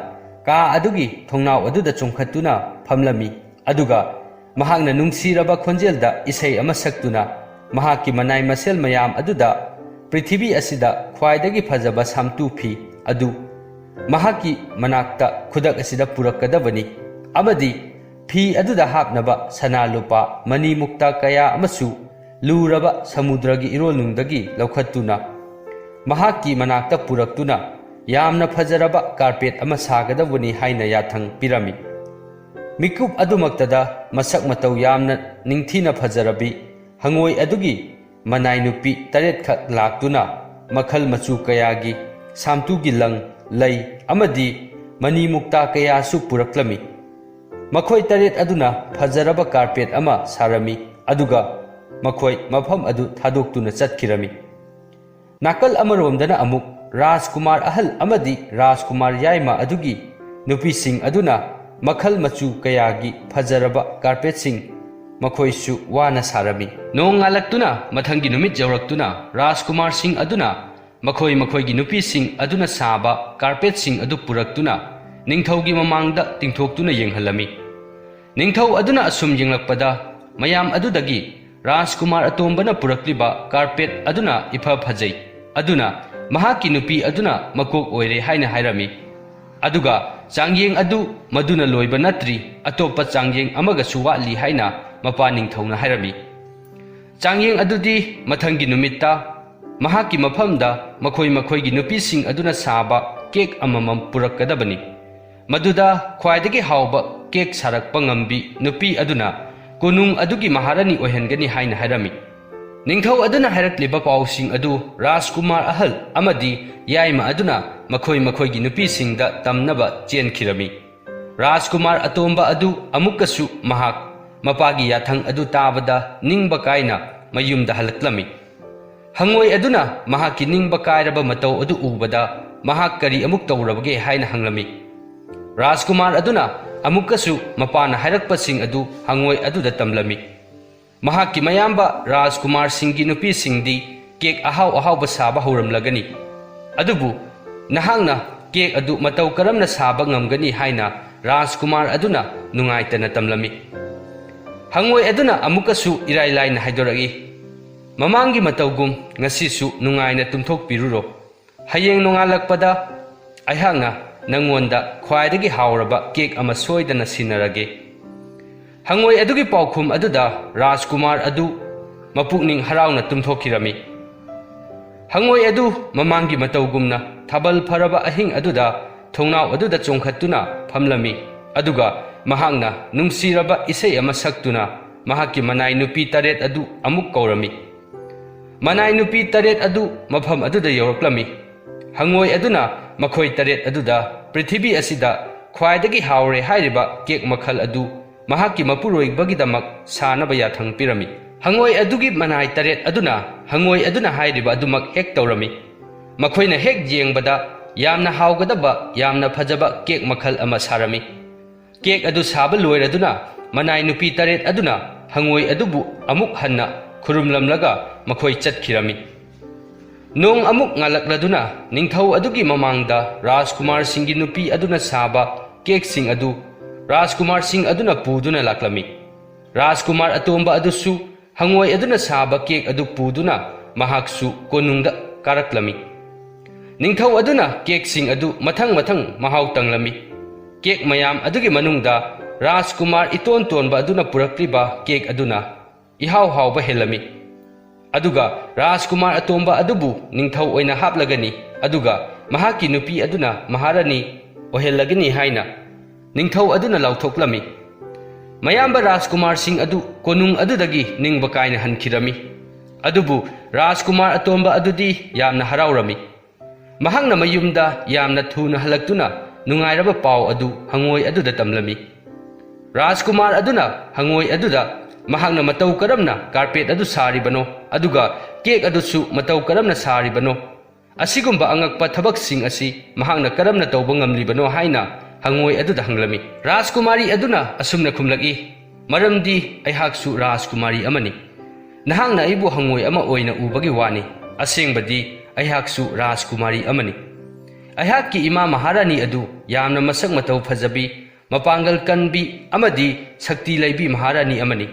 ꯀꯥ ꯑꯗꯨꯒꯤ ꯊꯣꯡꯅꯥꯎ ꯑꯗꯨꯗ ꯆꯣꯡꯈꯠꯇꯨꯅ ꯐꯝꯂꯝꯃꯤ, ꯑꯗꯨꯒ ꯃꯍꯥꯛꯅ ꯅꯨꯡꯁꯤꯔꯕ ꯈꯣꯟꯖꯦꯜꯗ ꯏꯁꯩ ꯑꯃ ꯁꯛꯇꯨꯅ ꯃꯍꯥꯛꯀꯤ ꯃꯅꯥꯏ ꯃꯁꯦꯜ ꯃꯌꯥꯝ ꯑꯗꯨꯗ ꯄ꯭ꯔꯤꯊꯤꯕꯤ ꯑꯁꯤꯗ ꯈ꯭ꯋꯥꯏꯗꯒꯤ ꯐꯖꯕ ꯁꯥꯝꯇꯨ ꯐꯤ ꯑꯗꯨ ꯃꯍꯥꯛꯀꯤ ꯃꯅꯥꯛꯇ ꯈꯨꯗꯛ ꯑꯁꯤꯗ ꯄꯨꯔꯛꯀꯗꯕꯅꯤ ꯑꯃꯗꯤ ꯐꯤ ꯑꯗꯨꯗ ꯍꯥꯞꯅꯕ ꯁꯅꯥ ꯂꯨꯄꯥ, ꯃꯅꯤ ꯃꯨꯛꯇꯥ ꯀꯌꯥ ꯑꯃꯁꯨ ꯂꯨꯔꯕ ꯁꯃꯨꯗ꯭ꯔꯒꯤ ꯏꯔꯣꯜꯅꯨꯡꯗꯒꯤ ꯂꯧꯈꯠꯇꯨꯅ ꯃꯍꯥꯛꯀꯤ ꯃꯅꯥꯛꯇ ꯄꯨꯔꯛꯇꯨꯅ ꯌꯥꯝꯅ ꯐꯖꯔꯕ ꯀꯥꯔꯄꯦꯠ ꯑꯃ ꯁꯥꯒꯗꯕꯅꯤ ꯍꯥꯏꯅ ꯌꯥꯊꯪ ꯄꯤꯔꯝꯃꯤ꯫ ꯃꯤꯀꯨꯞ ꯑꯗꯨꯃꯛꯇꯗ ꯃꯁꯛ ꯃꯇꯧ ꯌꯥꯝꯅ ꯅꯤꯡꯊꯤꯅ ꯐꯖꯔꯕꯤ ꯍꯪꯉꯣꯏ ꯑꯗꯨꯒꯤ ꯃꯅꯥꯏ ꯅꯨꯄꯤ ꯇꯔꯦꯠꯈꯛ ꯂꯥꯛꯇꯨꯅ ꯃꯈꯜ ꯃꯆꯨ ꯀꯌꯥꯒꯤ ꯁꯥꯝꯇꯨꯒꯤ ꯂꯪ, ꯂꯩ ꯑꯃꯗꯤ ꯃꯅꯤ ꯃꯨꯛꯇꯥ ꯀꯌꯥꯁꯨ ꯄꯨꯔꯛꯂꯝꯃꯤ꯫ ꯃꯈꯣꯏ ꯇꯔꯦꯠ ꯑꯗꯨꯅ ꯐꯖꯔꯕ ꯀꯥꯔꯄꯦꯠ ꯑꯃ ꯁꯥꯔꯝꯃꯤ, ꯑꯗꯨꯒ ꯃꯈꯣꯏ ꯃꯐꯝ ꯑꯗꯨ ꯊꯥꯗꯣꯛꯇꯨꯅ ꯆꯠꯈꯤꯔꯝꯃꯤ꯫ ꯅꯥꯀꯜ ꯑꯃꯔꯣꯝꯗꯅ ꯑꯃꯨꯛ ꯔꯥꯖꯀꯨꯃꯥꯔ ꯑꯍꯜ ꯑꯃꯗꯤ ꯔꯥꯖꯀꯨꯃꯥꯔ ꯌꯥꯏꯃ ꯑꯗꯨꯒꯤ ꯅꯨꯄꯤꯁꯤꯡ ꯑꯗꯨꯅ ꯃꯈꯜ ꯃꯆꯨ ꯀꯌꯥꯒꯤ ꯐꯖꯔꯕ ꯀꯥꯔꯄꯦꯠꯁꯤꯡ ꯃꯈꯣꯏꯁꯨ ꯋꯥꯅ ꯁꯥꯔꯝꯃꯤ꯫ ꯅꯣꯡ ꯉꯥꯜꯂꯛꯇꯨꯅ ꯃꯊꯪꯒꯤ ꯅꯨꯃꯤꯠ ꯌꯧꯔꯛꯇꯨꯅ ꯔꯥꯖꯀꯨꯃꯥꯔꯁꯤꯡ ꯑꯗꯨꯅ ꯃꯈꯣꯏ ꯃꯈꯣꯏꯒꯤ ꯅꯨꯄꯤꯁꯤꯡ ꯑꯗꯨꯅ ꯁꯥꯕ ꯀꯥꯔꯄꯦꯠꯁꯤꯡ ꯑꯗꯨ ꯄꯨꯔꯛꯇꯨꯅ ꯅꯤꯡꯊꯧꯒꯤ ꯃꯃꯥꯡꯗ ꯇꯤꯡꯊꯣꯛꯇꯨꯅ ꯌꯦꯡꯍꯜꯂꯝꯃꯤ꯫ ꯅꯤꯡꯊꯧ ꯑꯗꯨꯅ ꯑꯁꯨꯝ ꯌꯦꯡꯂꯛꯄꯗ ꯃꯌꯥꯝ ꯑꯗꯨꯗꯒꯤ ꯔꯥꯖꯀꯨꯃꯥꯔ ꯑꯇꯣꯝꯕꯅ ꯄꯨꯔꯛꯂꯤꯕ ꯀꯥꯔꯄꯦꯠ ꯑꯗꯨꯅ ꯏꯐ ꯐꯖꯩ, ꯑꯗꯨꯅ ꯃꯍꯥꯛꯀꯤ ꯅꯨꯄꯤ ꯑꯗꯨꯅ ꯃꯀꯣꯛ ꯑꯣꯏꯔꯦ ꯍꯥꯏꯅ ꯍꯥꯏꯔꯝꯃꯤ꯫ ꯑꯗꯨꯒ ꯆꯥꯡꯌꯦꯡ ꯑꯗꯨ ꯃꯗꯨꯅ ꯂꯣꯏꯕ ꯅꯠꯇ꯭ꯔꯤ, ꯑꯇꯣꯞꯄ ꯆꯥꯡꯌꯦꯡ ꯑꯃꯒꯁꯨ ꯋꯥꯠꯂꯤ ꯍꯥꯏꯅ ꯃꯄꯥ ꯅꯤꯡꯊꯧꯅ ꯍꯥꯏꯔꯝꯃꯤ꯫ ꯆꯥꯡꯌꯦꯡ ꯑꯗꯨꯗꯤ ꯃꯊꯪꯒꯤ ꯅꯨꯃꯤꯠꯇ ꯃꯍꯥꯛꯀꯤ ꯃꯐꯝꯗ ꯃꯈꯣꯏ ꯃꯈꯣꯏꯒꯤ ꯅꯨꯄꯤꯁꯤꯡ ꯑꯗꯨꯅ ꯁꯥꯕ ꯀꯦꯛ ꯑꯃꯃꯝ ꯄꯨꯔꯛꯀꯗꯕꯅꯤ꯫ ꯃꯗꯨꯗ ꯈ꯭ꯋꯥꯏꯗꯒꯤ ꯍꯥꯎꯕ ꯀꯦꯛ ꯁꯥꯔꯛꯄ ꯉꯝꯕꯤ ꯅꯨꯄꯤ ꯑꯗꯨꯅ ꯀꯣꯅꯨꯡ ꯑꯗꯨꯒꯤ ꯃꯍꯥꯔꯥꯅꯤ ꯑꯣꯏꯍꯟꯒꯅꯤ ꯍꯥꯏꯅ ꯍꯥꯏꯔꯝꯃꯤ꯫ ꯅꯤꯡꯊꯧ ꯑꯗꯨꯅ ꯍꯥꯏꯔꯛꯂꯤꯕ ꯄꯥꯎꯁꯤꯡ ꯑꯗꯨ ꯔꯥꯖꯀꯨꯃꯥꯔ ꯑꯍꯜ ꯑꯃꯗꯤ ꯌꯥꯏꯃ ꯑꯗꯨꯅ ꯃꯈꯣꯏ ꯃꯈꯣꯏꯒꯤ ꯅꯨꯄꯤꯁꯤꯡꯗ ꯇꯝꯅꯕ ꯆꯦꯟꯈꯤꯔꯝꯃꯤ꯫ ꯔꯥꯖꯀꯨꯃꯥꯔ ꯑꯇꯣꯝꯕ ꯑꯗꯨ ꯑꯃꯨꯛꯀꯁꯨ ꯃꯍꯥꯛ ꯃꯄꯥꯒꯤ ꯌꯥꯊꯪ ꯑꯗꯨ ꯇꯥꯕꯗ ꯅꯤꯡꯕ ꯀꯥꯏꯅ ꯃꯌꯨꯝꯗ ꯍꯜꯂꯛꯂꯝꯃꯤ꯫ ꯍꯪꯉꯣꯏ ꯑꯗꯨꯅ ꯃꯍꯥꯛꯀꯤ ꯅꯤꯡꯕ ꯀꯥꯏꯔꯕ ꯃꯇꯧ ꯑꯗꯨ ꯎꯕꯗ ꯃꯍꯥꯛ ꯀꯔꯤ ꯑꯃꯨꯛ ꯇꯧꯔꯕꯒꯦ ꯍꯥꯏꯅ ꯍꯪꯂꯝꯃꯤ꯫ ꯔꯥꯖꯀꯨꯃꯥꯔ ꯑꯗꯨꯅ ꯑꯃꯨꯛꯀꯁꯨ ꯃꯄꯥꯅ ꯍꯥꯏꯔꯛꯄꯁꯤꯡ ꯑꯗꯨ ꯍꯪꯉꯣꯏ ꯑꯗꯨꯗ ꯇꯝꯂꯝꯃꯤ꯫ ꯃꯍꯥꯛꯀꯤ ꯃꯌꯥꯝꯕ ꯔꯥꯖꯀꯨꯃꯥꯔꯁꯤꯡꯒꯤ ꯅꯨꯄꯤꯁꯤꯡꯗꯤ ꯀꯦꯛ ꯑꯍꯥꯎ ꯑꯍꯥꯎꯕ ꯁꯥꯕ ꯍꯧꯔꯝꯂꯒꯅꯤ, ꯑꯗꯨꯕꯨ ꯅꯍꯥꯛꯅ ꯀꯦꯛ ꯑꯗꯨ ꯃꯇꯧ ꯀꯔꯝꯅ ꯁꯥꯕ ꯉꯝꯒꯅꯤ ꯍꯥꯏꯅ ꯔꯥꯖꯀꯨꯃꯥꯔ ꯑꯗꯨꯅ ꯅꯨꯡꯉꯥꯏꯇꯅ ꯇꯝꯂꯝꯃꯤ꯫ ꯍꯪꯉꯣꯏ ꯑꯗꯨꯅ ꯑꯃꯨꯛꯀꯁꯨ ꯏꯔꯥꯏ ꯂꯥꯏꯅ ꯍꯥꯏꯗꯣꯔꯛꯏ, "ꯃꯃꯥꯡꯒꯤ ꯃꯇꯧꯒꯨꯝ ꯉꯁꯤꯁꯨ ꯅꯨꯡꯉꯥꯏꯅ ꯇꯨꯝꯊꯣꯛꯄꯤꯔꯨꯔꯣ꯫ ꯍꯌꯦꯡ ꯅꯣꯡꯉꯥꯜꯂꯛꯄꯗ ꯑꯩꯍꯥꯛꯅ ꯅꯪꯉꯣꯟꯗ ꯈ꯭ꯋꯥꯏꯗꯒꯤ ꯍꯥꯎꯔꯕ ꯀꯦꯛ ꯑꯃ ꯁꯣꯏꯗꯅ ꯁꯤꯟꯅꯔꯒꯦ꯫ ꯍꯪꯉꯣꯏ ꯑꯗꯨꯒꯤ ꯄꯥꯎꯈꯨꯝ ꯑꯗꯨꯗ ꯔꯥꯖꯀꯨꯃꯥꯔ ꯑꯗꯨ ꯃꯄꯨꯛꯅꯤꯡ ꯍꯔꯥꯎꯅ ꯇꯨꯝꯊꯣꯛꯈꯤꯔꯝꯃꯤ꯫ ꯍꯪꯉꯣꯏ ꯑꯗꯨ ꯃꯃꯥꯡꯒꯤ ꯃꯇꯧꯒꯨꯝꯅ ꯊꯥꯕꯜ ꯐꯔꯕ ꯑꯍꯤꯡ ꯑꯗꯨꯗ ꯊꯣꯡꯅꯥꯎ ꯑꯗꯨꯗ ꯆꯣꯡꯈꯠꯇꯨꯅ ꯐꯝꯂꯝꯃꯤ, ꯑꯗꯨꯒ ꯃꯍꯥꯛꯅ ꯅꯨꯡꯁꯤꯔꯕ ꯏꯁꯩ ꯑꯃ ꯁꯛꯇꯨꯅ ꯃꯍꯥꯛꯀꯤ ꯃꯅꯥꯏ ꯅꯨꯄꯤ ꯇꯔꯦꯠ ꯑꯗꯨ ꯑꯃꯨꯛ ꯀꯧꯔꯝꯃꯤ꯫ ꯃꯅꯥꯏ ꯅꯨꯄꯤ ꯇꯔꯦꯠ ꯑꯗꯨ ꯃꯐꯝ ꯑꯗꯨꯗ ꯌꯧꯔꯛꯂꯝꯃꯤ꯫ ꯍꯪꯉꯣꯏ ꯑꯗꯨꯅ ꯃꯈꯣꯏ ꯇꯔꯦꯠ ꯑꯗꯨꯗ ꯄ꯭ꯔꯤꯊꯤꯕꯤ ꯑꯁꯤꯗ ꯈ꯭ꯋꯥꯏꯗꯒꯤ ꯍꯥꯎꯔꯦ ꯍꯥꯏꯔꯤꯕ ꯀꯦꯛ ꯃꯈꯜ ꯑꯗꯨ ꯃꯍꯥꯛꯀꯤ ꯃꯄꯨꯔꯣꯏꯕꯒꯤꯗꯃꯛ ꯁꯥꯅꯕ ꯌꯥꯊꯪ ꯄꯤꯔꯝꯃꯤ꯫ ꯍꯪꯉꯣꯏ ꯑꯗꯨꯒꯤ ꯃꯅꯥꯏ ꯇꯔꯦꯠ ꯑꯗꯨꯅ ꯍꯪꯉꯣꯏ ꯑꯗꯨꯅ ꯍꯥꯏꯔꯤꯕ ꯑꯗꯨꯃꯛ ꯍꯦꯛ ꯇꯧꯔꯝꯃꯤ꯫ ꯃꯈꯣꯏꯅ ꯍꯦꯛ ꯌꯦꯡꯕꯗ ꯌꯥꯝꯅ ꯍꯥꯎꯒꯗꯕ, ꯌꯥꯝꯅ ꯐꯖꯕ ꯀꯦꯛ ꯃꯈꯜ ꯑꯃ ꯁꯥꯔꯝꯃꯤ꯫ ꯀꯦꯛ ꯑꯗꯨ ꯁꯥꯕ ꯂꯣꯏꯔꯗꯨꯅ ꯃꯅꯥꯏ ꯅꯨꯄꯤ ꯇꯔꯦꯠ ꯑꯗꯨꯅ ꯍꯪꯉꯣꯏ ꯑꯗꯨꯕꯨ ꯑꯃꯨꯛ ꯍꯟꯅ ꯈꯨꯔꯨꯝꯂꯝꯂꯒ ꯃꯈꯣꯏ ꯆꯠꯈꯤꯔꯝꯃꯤ꯫ ꯅꯣꯡ ꯑꯃꯨꯛ ꯉꯥꯜꯂꯛꯂꯗꯨꯅ ꯅꯤꯡꯊꯧ ꯑꯗꯨꯒꯤ ꯃꯃꯥꯡꯗ ꯔꯥꯖꯀꯨꯃꯥꯔꯁꯤꯡꯒꯤ ꯅꯨꯄꯤ ꯑꯗꯨꯅ ꯁꯥꯕ ꯀꯦꯛꯁꯤꯡ ꯑꯗꯨ ꯔꯥꯖꯀꯨꯃꯥꯔꯁꯤꯡ ꯑꯗꯨꯅ ꯄꯨꯗꯨꯅ ꯂꯥꯛꯂꯝꯃꯤ꯫ ꯔꯥꯖꯀꯨꯃꯥꯔ ꯑꯇꯣꯝꯕ ꯑꯗꯨꯁꯨ ꯍꯪꯉꯣꯏ ꯑꯗꯨꯅ ꯁꯥꯕ ꯀꯦꯛ ꯑꯗꯨ ꯄꯨꯗꯨꯅ ꯃꯍꯥꯛꯁꯨ ꯀꯣꯅꯨꯡꯗ ꯀꯥꯔꯛꯂꯝꯃꯤ꯫ ꯅꯤꯡꯊꯧ ꯑꯗꯨꯅ ꯀꯦꯛꯁꯤꯡ ꯑꯗꯨ ꯃꯊꯪ ꯃꯊꯪ ꯃꯍꯥꯎ ꯇꯪꯂꯝꯃꯤ꯫ ꯀꯦꯛ ꯃꯌꯥꯝ ꯑꯗꯨꯒꯤ ꯃꯅꯨꯡꯗ ꯔꯥꯖꯀꯨꯃꯥꯔ ꯏꯇꯣꯟ ꯇꯣꯟꯕ ꯑꯗꯨꯅ ꯄꯨꯔꯛꯂꯤꯕ ꯀꯦꯛ ꯑꯗꯨꯅ ꯏꯍꯥꯎ ꯍꯥꯎꯕ ꯍꯦꯜꯂꯝꯃꯤ꯫ ꯑꯗꯨꯒ ꯔꯥꯖꯀꯨꯃꯥꯔ ꯑꯇꯣꯝꯕ ꯑꯗꯨꯕꯨ ꯅꯤꯡꯊꯧ ꯑꯣꯏꯅ ꯍꯥꯞꯂꯒꯅꯤ, ꯑꯗꯨꯒ ꯃꯍꯥꯛꯀꯤ ꯅꯨꯄꯤ ꯑꯗꯨꯅ ꯃꯍꯥꯔꯥꯅꯤ ꯑꯣꯏꯍꯜꯂꯒꯅꯤ ꯍꯥꯏꯅ ꯅꯤꯡꯊꯧ ꯑꯗꯨꯅ ꯂꯥꯎꯊꯣꯛꯂꯝꯃꯤ꯫ ꯃꯌꯥꯝꯕ ꯔꯥꯖꯀꯨꯃꯥꯔꯁꯤꯡ ꯑꯗꯨ ꯀꯣꯅꯨꯡ ꯑꯗꯨꯗꯒꯤ ꯅꯤꯡꯕ ꯀꯥꯏꯅ ꯍꯟꯈꯤꯔꯝꯃꯤ꯫ ꯑꯗꯨꯕꯨ ꯔꯥꯖꯀꯨꯃꯥꯔ ꯑꯇꯣꯝꯕ ꯑꯗꯨꯗꯤ ꯌꯥꯝꯅ ꯍꯔꯥꯎꯔꯝꯃꯤ꯫ ꯃꯍꯥꯛꯅ ꯃꯌꯨꯝꯗ ꯌꯥꯝꯅ ꯊꯨꯅ ꯍꯜꯂꯛꯇꯨꯅ ꯅꯨꯡꯉꯥꯏꯔꯕ ꯄꯥꯎ ꯑꯗꯨ ꯍꯪꯉꯣꯏ ꯑꯗꯨꯗ ꯇꯝꯂꯝꯃꯤ꯫ ꯔꯥꯖꯀꯨꯃꯥꯔ ꯑꯗꯨꯅ ꯍꯪꯉꯣꯏ ꯑꯗꯨꯗ ꯃꯍꯥꯛꯅ ꯃꯇꯧ ꯀꯔꯝꯅ ꯀꯥꯔꯄꯦꯠ ꯑꯗꯨ ꯁꯥꯔꯤꯕꯅꯣ, ꯑꯗꯨꯒ ꯀꯦꯛ ꯑꯗꯨꯁꯨ ꯃꯇꯧ ꯀꯔꯝꯅ ꯁꯥꯔꯤꯕꯅꯣ, ꯑꯁꯤꯒꯨꯝꯕ ꯑꯉꯛꯄ ꯊꯕꯛꯁꯤꯡ ꯑꯁꯤ ꯃꯍꯥꯛꯅ ꯀꯔꯝꯅ ꯇꯧꯕ ꯉꯝꯂꯤꯕꯅꯣ ꯍꯥꯏꯅ ꯍꯪꯉꯣꯏ ꯑꯗꯨꯗ ꯍꯪꯂꯝꯃꯤ꯫ ꯔꯥꯖꯀꯨꯃꯥꯔꯤ ꯑꯗꯨꯅ ꯑꯁꯨꯝꯅ ꯈꯨꯝꯂꯛꯏ, "ꯃꯔꯝꯗꯤ ꯑꯩꯍꯥꯛꯁꯨ ꯔꯥꯖꯀꯨꯃꯥꯔꯤ ꯑꯃꯅꯤ꯫ ꯅꯍꯥꯛꯅ ꯑꯩꯕꯨ ꯍꯪꯉꯣꯏ ꯑꯃ ꯑꯣꯏꯅ ꯎꯕꯒꯤ ꯋꯥꯅꯤ꯫ ꯑꯁꯦꯡꯕꯗꯤ ꯑꯩꯍꯥꯛꯁꯨ ꯔꯥꯖꯀꯨꯃꯥꯔꯤ ꯑꯃꯅꯤ꯫ ꯑꯩꯍꯥꯛꯀꯤ ꯏꯃꯥ ꯃꯍꯥꯔꯥꯅꯤ ꯑꯗꯨ ꯌꯥꯝꯅ ꯃꯁꯛ ꯃꯇꯧ ꯐꯖꯕꯤ, ꯃꯄꯥꯡꯒꯜ ꯀꯟꯕꯤ ꯑꯃꯗꯤ ꯁꯛꯇꯤ ꯂꯩꯕꯤ ꯃꯍꯥꯔꯥꯅꯤ ꯑꯃꯅꯤ꯫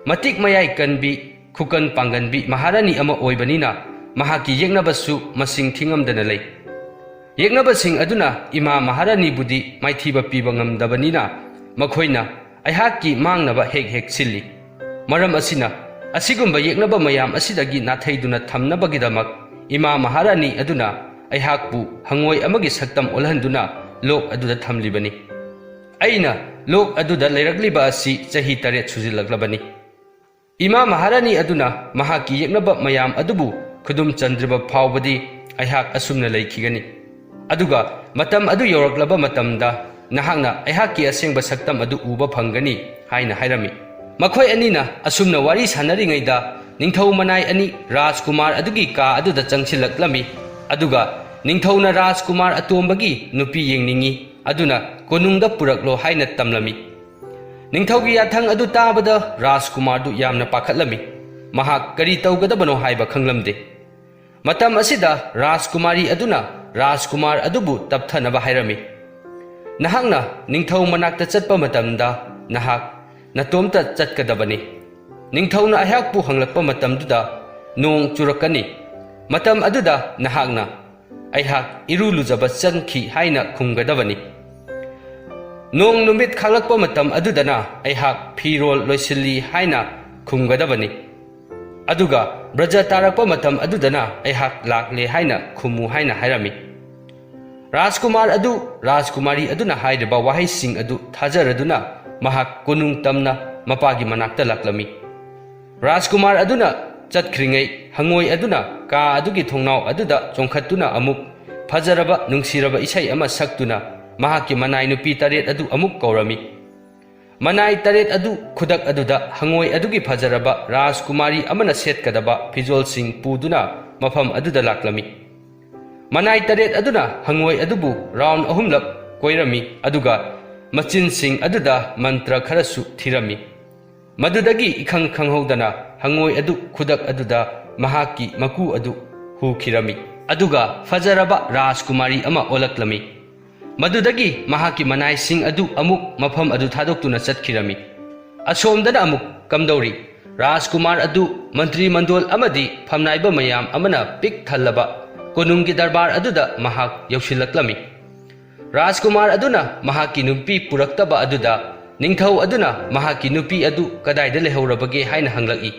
ꯃꯇꯤꯛ ꯃꯌꯥꯏ ꯀꯟꯕꯤ, ꯈꯨꯀꯟ ꯄꯥꯡꯒꯟꯕꯤ ꯃꯍꯥꯔꯥꯅꯤ ꯑꯃ ꯑꯣꯏꯕꯅꯤꯅ ꯃꯍꯥꯛꯀꯤ ꯌꯦꯛꯅꯕꯁꯨ ꯃꯁꯤꯡ ꯊꯤꯉꯝꯗꯅ ꯂꯩ꯫ ꯌꯦꯛꯅꯕꯁꯤꯡ ꯑꯗꯨꯅ ꯏꯃꯥ ꯃꯍꯥꯔꯥꯅꯤꯕꯨꯗꯤ ꯃꯥꯏꯊꯤꯕ ꯄꯤꯕ ꯉꯝꯗꯕꯅꯤꯅ, ꯃꯈꯣꯏꯅ ꯑꯩꯍꯥꯛꯀꯤ ꯃꯥꯡꯅꯕ ꯍꯦꯛ ꯍꯦꯛ ꯁꯤꯜꯂꯤ꯫ ꯃꯔꯝ ꯑꯁꯤꯅ, ꯑꯁꯤꯒꯨꯝꯕ ꯌꯦꯛꯅꯕ ꯃꯌꯥꯝ ꯑꯁꯤꯗꯒꯤ ꯅꯥꯊꯩꯗꯨꯅ ꯊꯝꯅꯕꯒꯤꯗꯃꯛ ꯏꯃꯥ ꯃꯍꯥꯔꯥꯅꯤ ꯑꯗꯨꯅ ꯑꯩꯍꯥꯛꯄꯨ ꯍꯪꯉꯣꯏ ꯑꯃꯒꯤ ꯁꯛꯇꯝ ꯑꯣꯜꯍꯟꯗꯨꯅ ꯂꯣꯛ ꯑꯗꯨꯗ ꯊꯝꯂꯤꯕꯅꯤ꯫ ꯑꯩꯅ ꯂꯣꯛ ꯑꯗꯨꯗ ꯂꯩꯔꯛꯂꯤꯕ ꯑꯁꯤ ꯆꯍꯤ ꯇꯔꯦꯠ ꯁꯨꯖꯤꯜꯂꯛꯂꯕꯅꯤ꯫ ꯏꯃꯥ ꯃꯍꯥꯔꯥꯅꯤ ꯑꯗꯨꯅ ꯃꯍꯥꯛꯀꯤ ꯌꯦꯛꯅꯕ ꯃꯌꯥꯝ ꯑꯗꯨꯕꯨ ꯈꯨꯗꯨꯝ ꯆꯟꯗ꯭ꯔꯤꯕ ꯐꯥꯎꯕꯗꯤ ꯑꯩꯍꯥꯛ ꯑꯁꯨꯝꯅ ꯂꯩꯈꯤꯒꯅꯤ꯫ ꯑꯗꯨꯒ ꯃꯇꯝ ꯑꯗꯨ ꯌꯧꯔꯛꯂꯕ ꯃꯇꯝꯗ ꯅꯍꯥꯛꯅ ꯑꯩꯍꯥꯛꯀꯤ ꯑꯁꯦꯡꯕ ꯁꯛꯇꯝ ꯑꯗꯨ ꯎꯕ ꯐꯪꯒꯅꯤ ꯍꯥꯏꯅ ꯍꯥꯏꯔꯝꯃꯤ꯫ ꯃꯈꯣꯏ ꯑꯅꯤꯅ ꯑꯁꯨꯝꯅ ꯋꯥꯔꯤ ꯁꯥꯟꯅꯔꯤꯉꯩꯗ ꯅꯤꯡꯊꯧ ꯃꯅꯥꯏ ꯑꯅꯤ ꯔꯥꯖꯀꯨꯃꯥꯔ ꯑꯗꯨꯒꯤ ꯀꯥ ꯑꯗꯨꯗ ꯆꯪꯁꯤꯜꯂꯛꯂꯝꯃꯤ꯫ ꯑꯗꯨꯒ ꯅꯤꯡꯊꯧꯅ ꯔꯥꯖꯀꯨꯃꯥꯔ ꯑꯇꯣꯝꯕꯒꯤ ꯅꯨꯄꯤ ꯌꯦꯡꯅꯤꯡꯏ, ꯑꯗꯨꯅ ꯀꯣꯅꯨꯡꯗ ꯄꯨꯔꯛꯂꯣ ꯍꯥꯏꯅ ꯇꯝꯂꯝꯃꯤ꯫ ꯅꯤꯡꯊꯧꯒꯤ ꯌꯥꯊꯪ ꯑꯗꯨ ꯇꯥꯕꯗ ꯔꯥꯖꯀꯨꯃꯥꯔꯗꯨ ꯌꯥꯝꯅ ꯄꯥꯈꯠꯂꯝꯃꯤ꯫ ꯃꯍꯥꯛ ꯀꯔꯤ ꯇꯧꯒꯗꯕꯅꯣ ꯍꯥꯏꯕ ꯈꯪꯂꯝꯗꯦ꯫ ꯃꯇꯝ ꯑꯁꯤꯗ ꯔꯥꯖꯀꯨꯃꯥꯔꯤ ꯑꯗꯨꯅ ꯔꯥꯖꯀꯨꯃꯥꯔ ꯑꯗꯨꯕꯨ ꯇꯞꯊꯅꯕ ꯍꯥꯏꯔꯝꯃꯤ꯫ "ꯅꯍꯥꯛꯅ ꯅꯤꯡꯊꯧ ꯃꯅꯥꯛꯇ ꯆꯠꯄ ꯃꯇꯝꯗ ꯅꯍꯥꯛ ꯅꯇꯣꯝꯇ ꯆꯠꯀꯗꯕꯅꯤ꯫ ꯅꯤꯡꯊꯧꯅ ꯑꯩꯍꯥꯛꯄꯨ ꯍꯪꯂꯛꯄ ꯃꯇꯝꯗꯨꯗ ꯅꯣꯡ ꯆꯨꯔꯛꯀꯅꯤ꯫ ꯃꯇꯝ ꯑꯗꯨꯗ ꯅꯍꯥꯛꯅ 'ꯑꯩꯍꯥꯛ ꯏꯔꯨ ꯂꯨꯖꯕ ꯆꯪꯈꯤ' ꯍꯥꯏꯅ ꯈꯨꯝꯒꯗꯕꯅꯤ꯫ ꯅꯣꯡ ꯅꯨꯃꯤꯠ ꯈꯥꯡꯂꯛꯄ ꯃꯇꯝ ꯑꯗꯨꯗꯅ 'ꯑꯩꯍꯥꯛ ꯐꯤꯔꯣꯜ ꯂꯣꯏꯁꯤꯜꯂꯤ' ꯍꯥꯏꯅ ꯈꯨꯝꯒꯗꯕꯅꯤ꯫ ꯑꯗꯨꯒ ꯕ꯭ꯔꯖ ꯇꯥꯔꯛꯄ ꯃꯇꯝ ꯑꯗꯨꯗꯅ 'ꯑꯩꯍꯥꯛ ꯂꯥꯛꯂꯦ' ꯍꯥꯏꯅ ꯈꯨꯝꯃꯨ ꯍꯥꯏꯅ ꯍꯥꯏꯔꯝꯃꯤ꯫ ꯔꯥꯖꯀꯨꯃꯥꯔ ꯑꯗꯨ, ꯔꯥꯖꯀꯨꯃꯥꯔꯤ ꯑꯗꯨꯅ ꯍꯥꯏꯔꯤꯕ ꯋꯥꯍꯩꯁꯤꯡ ꯑꯗꯨ ꯊꯥꯖꯔꯗꯨꯅ ꯃꯍꯥꯛ ꯀꯣꯅꯨꯡ ꯇꯝꯅ ꯃꯄꯥꯒꯤ ꯃꯅꯥꯛꯇ ꯂꯥꯛꯂꯝꯃꯤ꯫ ꯔꯥꯖꯀꯨꯃꯥꯔ ꯑꯗꯨꯅ ꯆꯠꯈ꯭ꯔꯤꯉꯩ ꯍꯪꯉꯣꯏ ꯑꯗꯨꯅ ꯀꯥ ꯑꯗꯨꯒꯤ ꯊꯣꯡꯅꯥꯎ ꯑꯗꯨꯗ ꯆꯣꯡꯈꯠꯇꯨꯅ ꯑꯃꯨꯛ ꯐꯖꯔꯕ ꯅꯨꯡꯁꯤꯔꯕ ꯏꯁꯩ ꯑꯃ ꯁꯛꯇꯨꯅ ꯃꯍꯥꯛꯀꯤ ꯃꯅꯥꯏ ꯅꯨꯄꯤ ꯇꯔꯦꯠ ꯑꯗꯨ ꯑꯃꯨꯛ ꯀꯧꯔꯝꯃꯤ꯫ ꯃꯅꯥꯏ ꯇꯔꯦꯠ ꯑꯗꯨ ꯈꯨꯗꯛ ꯑꯗꯨꯗ ꯍꯪꯉꯣꯏ ꯑꯗꯨꯒꯤ ꯐꯖꯔꯕ ꯔꯥꯖꯀꯨꯃꯥꯔꯤ ꯑꯃꯅ ꯁꯦꯠꯀꯗꯕ ꯐꯤꯖꯣꯜꯁꯤꯡ ꯄꯨꯗꯨꯅ ꯃꯐꯝ ꯑꯗꯨꯗ ꯂꯥꯛꯂꯝꯃꯤ꯫ ꯃꯅꯥꯏ ꯇꯔꯦꯠ ꯑꯗꯨꯅ ꯍꯪꯉꯣꯏ ꯑꯗꯨꯕꯨ ꯔꯥꯎꯟ ꯑꯍꯨꯝꯂꯛ ꯀꯣꯏꯔꯝꯃꯤ, ꯑꯗꯨꯒ ꯃꯆꯤꯟꯁꯤꯡ ꯑꯗꯨꯗ ꯃꯟꯇ꯭ꯔ ꯈꯔꯁꯨ ꯊꯤꯔꯝꯃꯤ꯫ ꯃꯗꯨꯗꯒꯤ ꯏꯈꯪ ꯈꯪꯍꯧꯗꯅ ꯍꯪꯉꯣꯏ ꯑꯗꯨ ꯈꯨꯗꯛ ꯑꯗꯨꯗ ꯃꯍꯥꯛꯀꯤ ꯃꯀꯨ ꯑꯗꯨ ꯍꯨꯈꯤꯔꯝꯃꯤ, ꯑꯗꯨꯒ ꯐꯖꯔꯕ ꯔꯥꯖꯀꯨꯃꯥꯔꯤ ꯑꯃ ꯑꯣꯜꯂꯛꯂꯝꯃꯤ꯫ ꯃꯗꯨꯗꯒꯤ ꯃꯍꯥꯛꯀꯤ ꯃꯅꯥꯏꯁꯤꯡ ꯑꯗꯨ ꯑꯃꯨꯛ ꯃꯐꯝ ꯑꯗꯨ ꯊꯥꯗꯣꯛꯇꯨꯅ ꯆꯠꯈꯤꯔꯝꯃꯤ꯫ ꯑꯁꯣꯝꯗꯅ ꯑꯃꯨꯛ ꯀꯝꯗꯧꯔꯤ? ꯔꯥꯖꯀꯨꯃꯥꯔ ꯑꯗꯨ ꯃꯟꯇ꯭ꯔꯤ ꯃꯟꯗꯣꯜ ꯑꯃꯗꯤ ꯐꯝꯅꯥꯏꯕ ꯃꯌꯥꯝ ꯑꯃꯅ ꯄꯤꯛ ꯊꯜꯂꯕ ꯀꯣꯅꯨꯡꯒꯤ ꯗꯔꯕꯥꯔ ꯑꯗꯨꯗ ꯃꯍꯥꯛ ꯌꯧꯁꯤꯜꯂꯛꯂꯝꯃꯤ꯫ ꯔꯥꯖꯀꯨꯃꯥꯔ ꯑꯗꯨꯅ ꯃꯍꯥꯛꯀꯤ ꯅꯨꯄꯤ ꯄꯨꯔꯛꯇꯕ ꯑꯗꯨꯗ ꯅꯤꯡꯊꯧ ꯑꯗꯨꯅ ꯃꯍꯥꯛꯀꯤ ꯅꯨꯄꯤ ꯑꯗꯨ ꯀꯗꯥꯏꯗ ꯂꯩꯍꯧꯔꯕꯒꯦ ꯍꯥꯏꯅ ꯍꯪꯂꯛꯏ꯫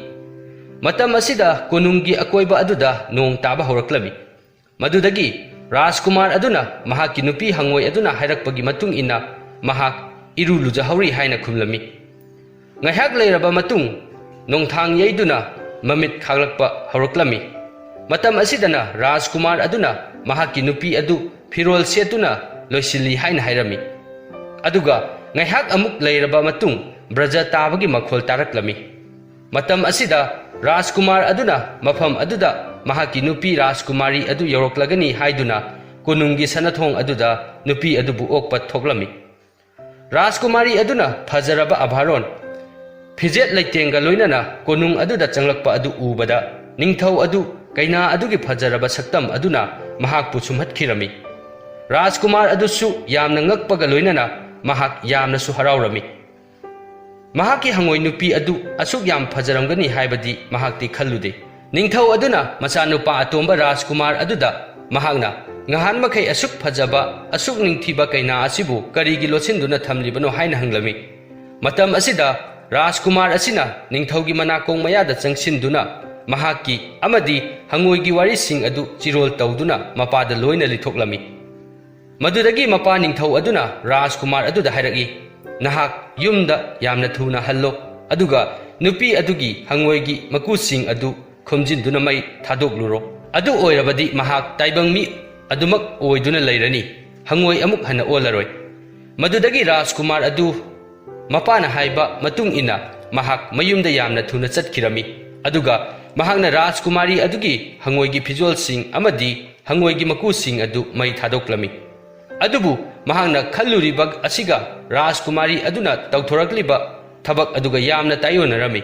ꯃꯇꯝ ꯑꯁꯤꯗ ꯀꯣꯅꯨꯡꯒꯤ ꯑꯀꯣꯏꯕ ꯑꯗꯨꯗ ꯅꯣꯡ ꯇꯥꯕ ꯍꯧꯔꯛꯂꯝꯃꯤ꯫ ꯃꯗꯨꯗꯒꯤ ꯔꯥꯖꯀꯨꯃꯥꯔ ꯑꯗꯨꯅ ꯃꯍꯥꯛꯀꯤ ꯅꯨꯄꯤ ꯍꯪꯉꯣꯏ ꯑꯗꯨꯅ ꯍꯥꯏꯔꯛꯄꯒꯤ ꯃꯇꯨꯡ ꯏꯟꯅ ꯃꯍꯥꯛ ꯏꯔꯨ ꯂꯨꯖꯍꯧꯔꯤ ꯍꯥꯏꯅ ꯈꯨꯝꯂꯝꯃꯤ꯫ ꯉꯥꯏꯍꯥꯛ ꯂꯩꯔꯕ ꯃꯇꯨꯡ ꯅꯣꯡꯊꯥꯡ ꯌꯩꯗꯨꯅ ꯃꯃꯤꯠ ꯈꯥꯛꯂꯛꯄ ꯍꯧꯔꯛꯂꯝꯃꯤ꯫ ꯃꯇꯝ ꯑꯁꯤꯗꯅ ꯔꯥꯖꯀꯨꯃꯥꯔ ꯑꯗꯨꯅ ꯃꯍꯥꯛꯀꯤ ꯅꯨꯄꯤ ꯑꯗꯨ ꯐꯤꯔꯣꯜ ꯁꯦꯠꯇꯨꯅ ꯂꯣꯏꯁꯤꯜꯂꯤ ꯍꯥꯏꯅ ꯍꯥꯏꯔꯝꯃꯤ꯫ ꯑꯗꯨꯒ ꯉꯥꯏꯍꯥꯛ ꯑꯃꯨꯛ ꯂꯩꯔꯕ ꯃꯇꯨꯡ ꯕ꯭ꯔꯖ ꯇꯥꯕꯒꯤ ꯃꯈꯣꯜ ꯇꯥꯔꯛꯂꯝꯃꯤ꯫ ꯃꯇꯝ ꯑꯁꯤꯗ ꯔꯥꯖꯀꯨꯃꯥꯔ ꯑꯗꯨꯅ ꯃꯐꯝ ꯑꯗꯨꯗ ꯃꯍꯥꯛꯀꯤ ꯅꯨꯄꯤ ꯔꯥꯖꯀꯨꯃꯥꯔꯤ ꯑꯗꯨ ꯌꯧꯔꯛꯂꯒꯅꯤ ꯍꯥꯏꯗꯨꯅ ꯀꯣꯅꯨꯡꯒꯤ ꯁꯅꯥꯊꯣꯡ ꯑꯗꯨꯗ ꯅꯨꯄꯤ ꯑꯗꯨꯕꯨ ꯑꯣꯛꯄ ꯊꯣꯛꯂꯝꯃꯤ꯫ ꯔꯥꯖꯀꯨꯃꯥꯔꯤ ꯑꯗꯨꯅ ꯐꯖꯔꯕ ꯑꯚꯥꯔꯣꯟ, ꯐꯤꯖꯦꯠ ꯂꯩꯇꯦꯡꯒ ꯂꯣꯏꯅꯅ ꯀꯣꯅꯨꯡ ꯑꯗꯨꯗ ꯆꯪꯂꯛꯄ ꯑꯗꯨ ꯎꯕꯗ ꯅꯤꯡꯊꯧ ꯑꯗꯨ ꯀꯩꯅꯥ ꯑꯗꯨꯒꯤ ꯐꯖꯔꯕ ꯁꯛꯇꯝ ꯑꯗꯨꯅ ꯃꯍꯥꯛꯄꯨ ꯁꯨꯝꯍꯠꯈꯤꯔꯝꯃꯤ꯫ ꯔꯥꯖꯀꯨꯃꯥꯔ ꯑꯗꯨꯁꯨ ꯌꯥꯝꯅ ꯉꯛꯄꯒ ꯂꯣꯏꯅꯅ ꯃꯍꯥꯛ ꯌꯥꯝꯅꯁꯨ ꯍꯔꯥꯎꯔꯝꯃꯤ꯫ ꯃꯍꯥꯛꯀꯤ ꯍꯪꯉꯣꯏ ꯅꯨꯄꯤ ꯑꯗꯨ ꯑꯁꯨꯛ ꯌꯥꯝ ꯐꯖꯔꯝꯒꯅꯤ ꯍꯥꯏꯕꯗꯤ ꯃꯍꯥꯛꯇꯤ ꯈꯜꯂꯨꯗꯦ꯫ ꯅꯤꯡꯊꯧ ꯑꯗꯨꯅ ꯃꯆꯥꯅꯨꯄꯥ ꯑꯇꯣꯝꯕ ꯔꯥꯖꯀꯨꯃꯥꯔ ꯑꯗꯨꯗ ꯃꯍꯥꯛꯅ ꯉꯍꯥꯟ ꯃꯈꯩ ꯑꯁꯨꯛ ꯐꯖꯕ, ꯑꯁꯨꯛ ꯅꯤꯡꯊꯤꯕ ꯀꯩꯅꯥ ꯑꯁꯤꯕꯨ ꯀꯔꯤꯒꯤ ꯂꯣꯠꯁꯤꯟꯗꯨꯅ ꯊꯝꯂꯤꯕꯅꯣ ꯍꯥꯏꯅ ꯍꯪꯂꯝꯃꯤ꯫ ꯃꯇꯝ ꯑꯁꯤꯗ ꯔꯥꯖꯀꯨꯃꯥꯔ ꯑꯁꯤꯅ ꯅꯤꯡꯊꯧꯒꯤ ꯃꯅꯥꯀꯣꯡ ꯃꯌꯥꯗ ꯆꯪꯁꯤꯟꯗꯨꯅ ꯃꯍꯥꯛꯀꯤ ꯑꯃꯗꯤ ꯍꯪꯉꯣꯏꯒꯤ ꯋꯥꯔꯤꯁꯤꯡ ꯑꯗꯨ ꯆꯤꯔꯣꯜ ꯇꯧꯗꯨꯅ ꯃꯄꯥꯗ ꯂꯣꯏꯅ ꯂꯤꯊꯣꯛꯂꯝꯃꯤ꯫ ꯃꯗꯨꯗꯒꯤ ꯃꯄꯥ ꯅꯤꯡꯊꯧ ꯑꯗꯨꯅ ꯔꯥꯖꯀꯨꯃꯥꯔ ꯑꯗꯨꯗ ꯍꯥꯏꯔꯛꯏ, "ꯅꯍꯥꯛ ꯌꯨꯝꯗ ꯌꯥꯝꯅ ꯊꯨꯅ ꯍꯜꯂꯣ, ꯑꯗꯨꯒ ꯅꯨꯄꯤ ꯑꯗꯨꯒꯤ ꯍꯪꯉꯣꯏꯒꯤ ꯃꯀꯨꯁꯤꯡ ꯑꯗꯨ ꯈꯣꯝꯖꯤꯟꯗꯨꯅ ꯃꯩ ꯊꯥꯗꯣꯛꯂꯨꯔꯣ꯫ ꯑꯗꯨ ꯑꯣꯏꯔꯕꯗꯤ ꯃꯍꯥꯛ ꯇꯥꯏꯕꯪ ꯃꯤ ꯑꯗꯨꯃꯛ ꯑꯣꯏꯗꯨꯅ ꯂꯩꯔꯅꯤ, ꯍꯪꯉꯣꯏ ꯑꯃꯨꯛ ꯍꯟꯅ ꯑꯣꯜꯂꯔꯣꯏ꯫" ꯃꯗꯨꯗꯒꯤ ꯔꯥꯖꯀꯨꯃꯥꯔ ꯑꯗꯨ ꯃꯄꯥꯅ ꯍꯥꯏꯕ ꯃꯇꯨꯡ ꯏꯟꯅ ꯃꯍꯥꯛ ꯃꯌꯨꯝꯗ ꯌꯥꯝꯅ ꯊꯨꯅ ꯆꯠꯈꯤꯔꯝꯃꯤ꯫ ꯑꯗꯨꯒ ꯃꯍꯥꯛꯅ ꯔꯥꯖꯀꯨꯃꯥꯔꯤ ꯑꯗꯨꯒꯤ ꯍꯪꯉꯣꯏꯒꯤ ꯐꯤꯖꯣꯜꯁꯤꯡ ꯑꯃꯗꯤ ꯍꯪꯉꯣꯏꯒꯤ ꯃꯀꯨꯁꯤꯡ ꯑꯗꯨ ꯃꯩ ꯊꯥꯗꯣꯛꯂꯝꯃꯤ꯫ ꯑꯗꯨꯕꯨ ꯃꯍꯥꯛꯅ ꯈꯜꯂꯨꯔꯤꯕ ꯑꯁꯤꯒ ꯔꯥꯖꯀꯨꯃꯥꯔꯤ ꯑꯗꯨꯅ ꯇꯧꯊꯣꯔꯛꯂꯤꯕ ꯊꯕꯛ ꯑꯗꯨꯒ ꯌꯥꯝꯅ ꯇꯥꯏꯑꯣꯟꯅꯔꯝꯃꯤ꯫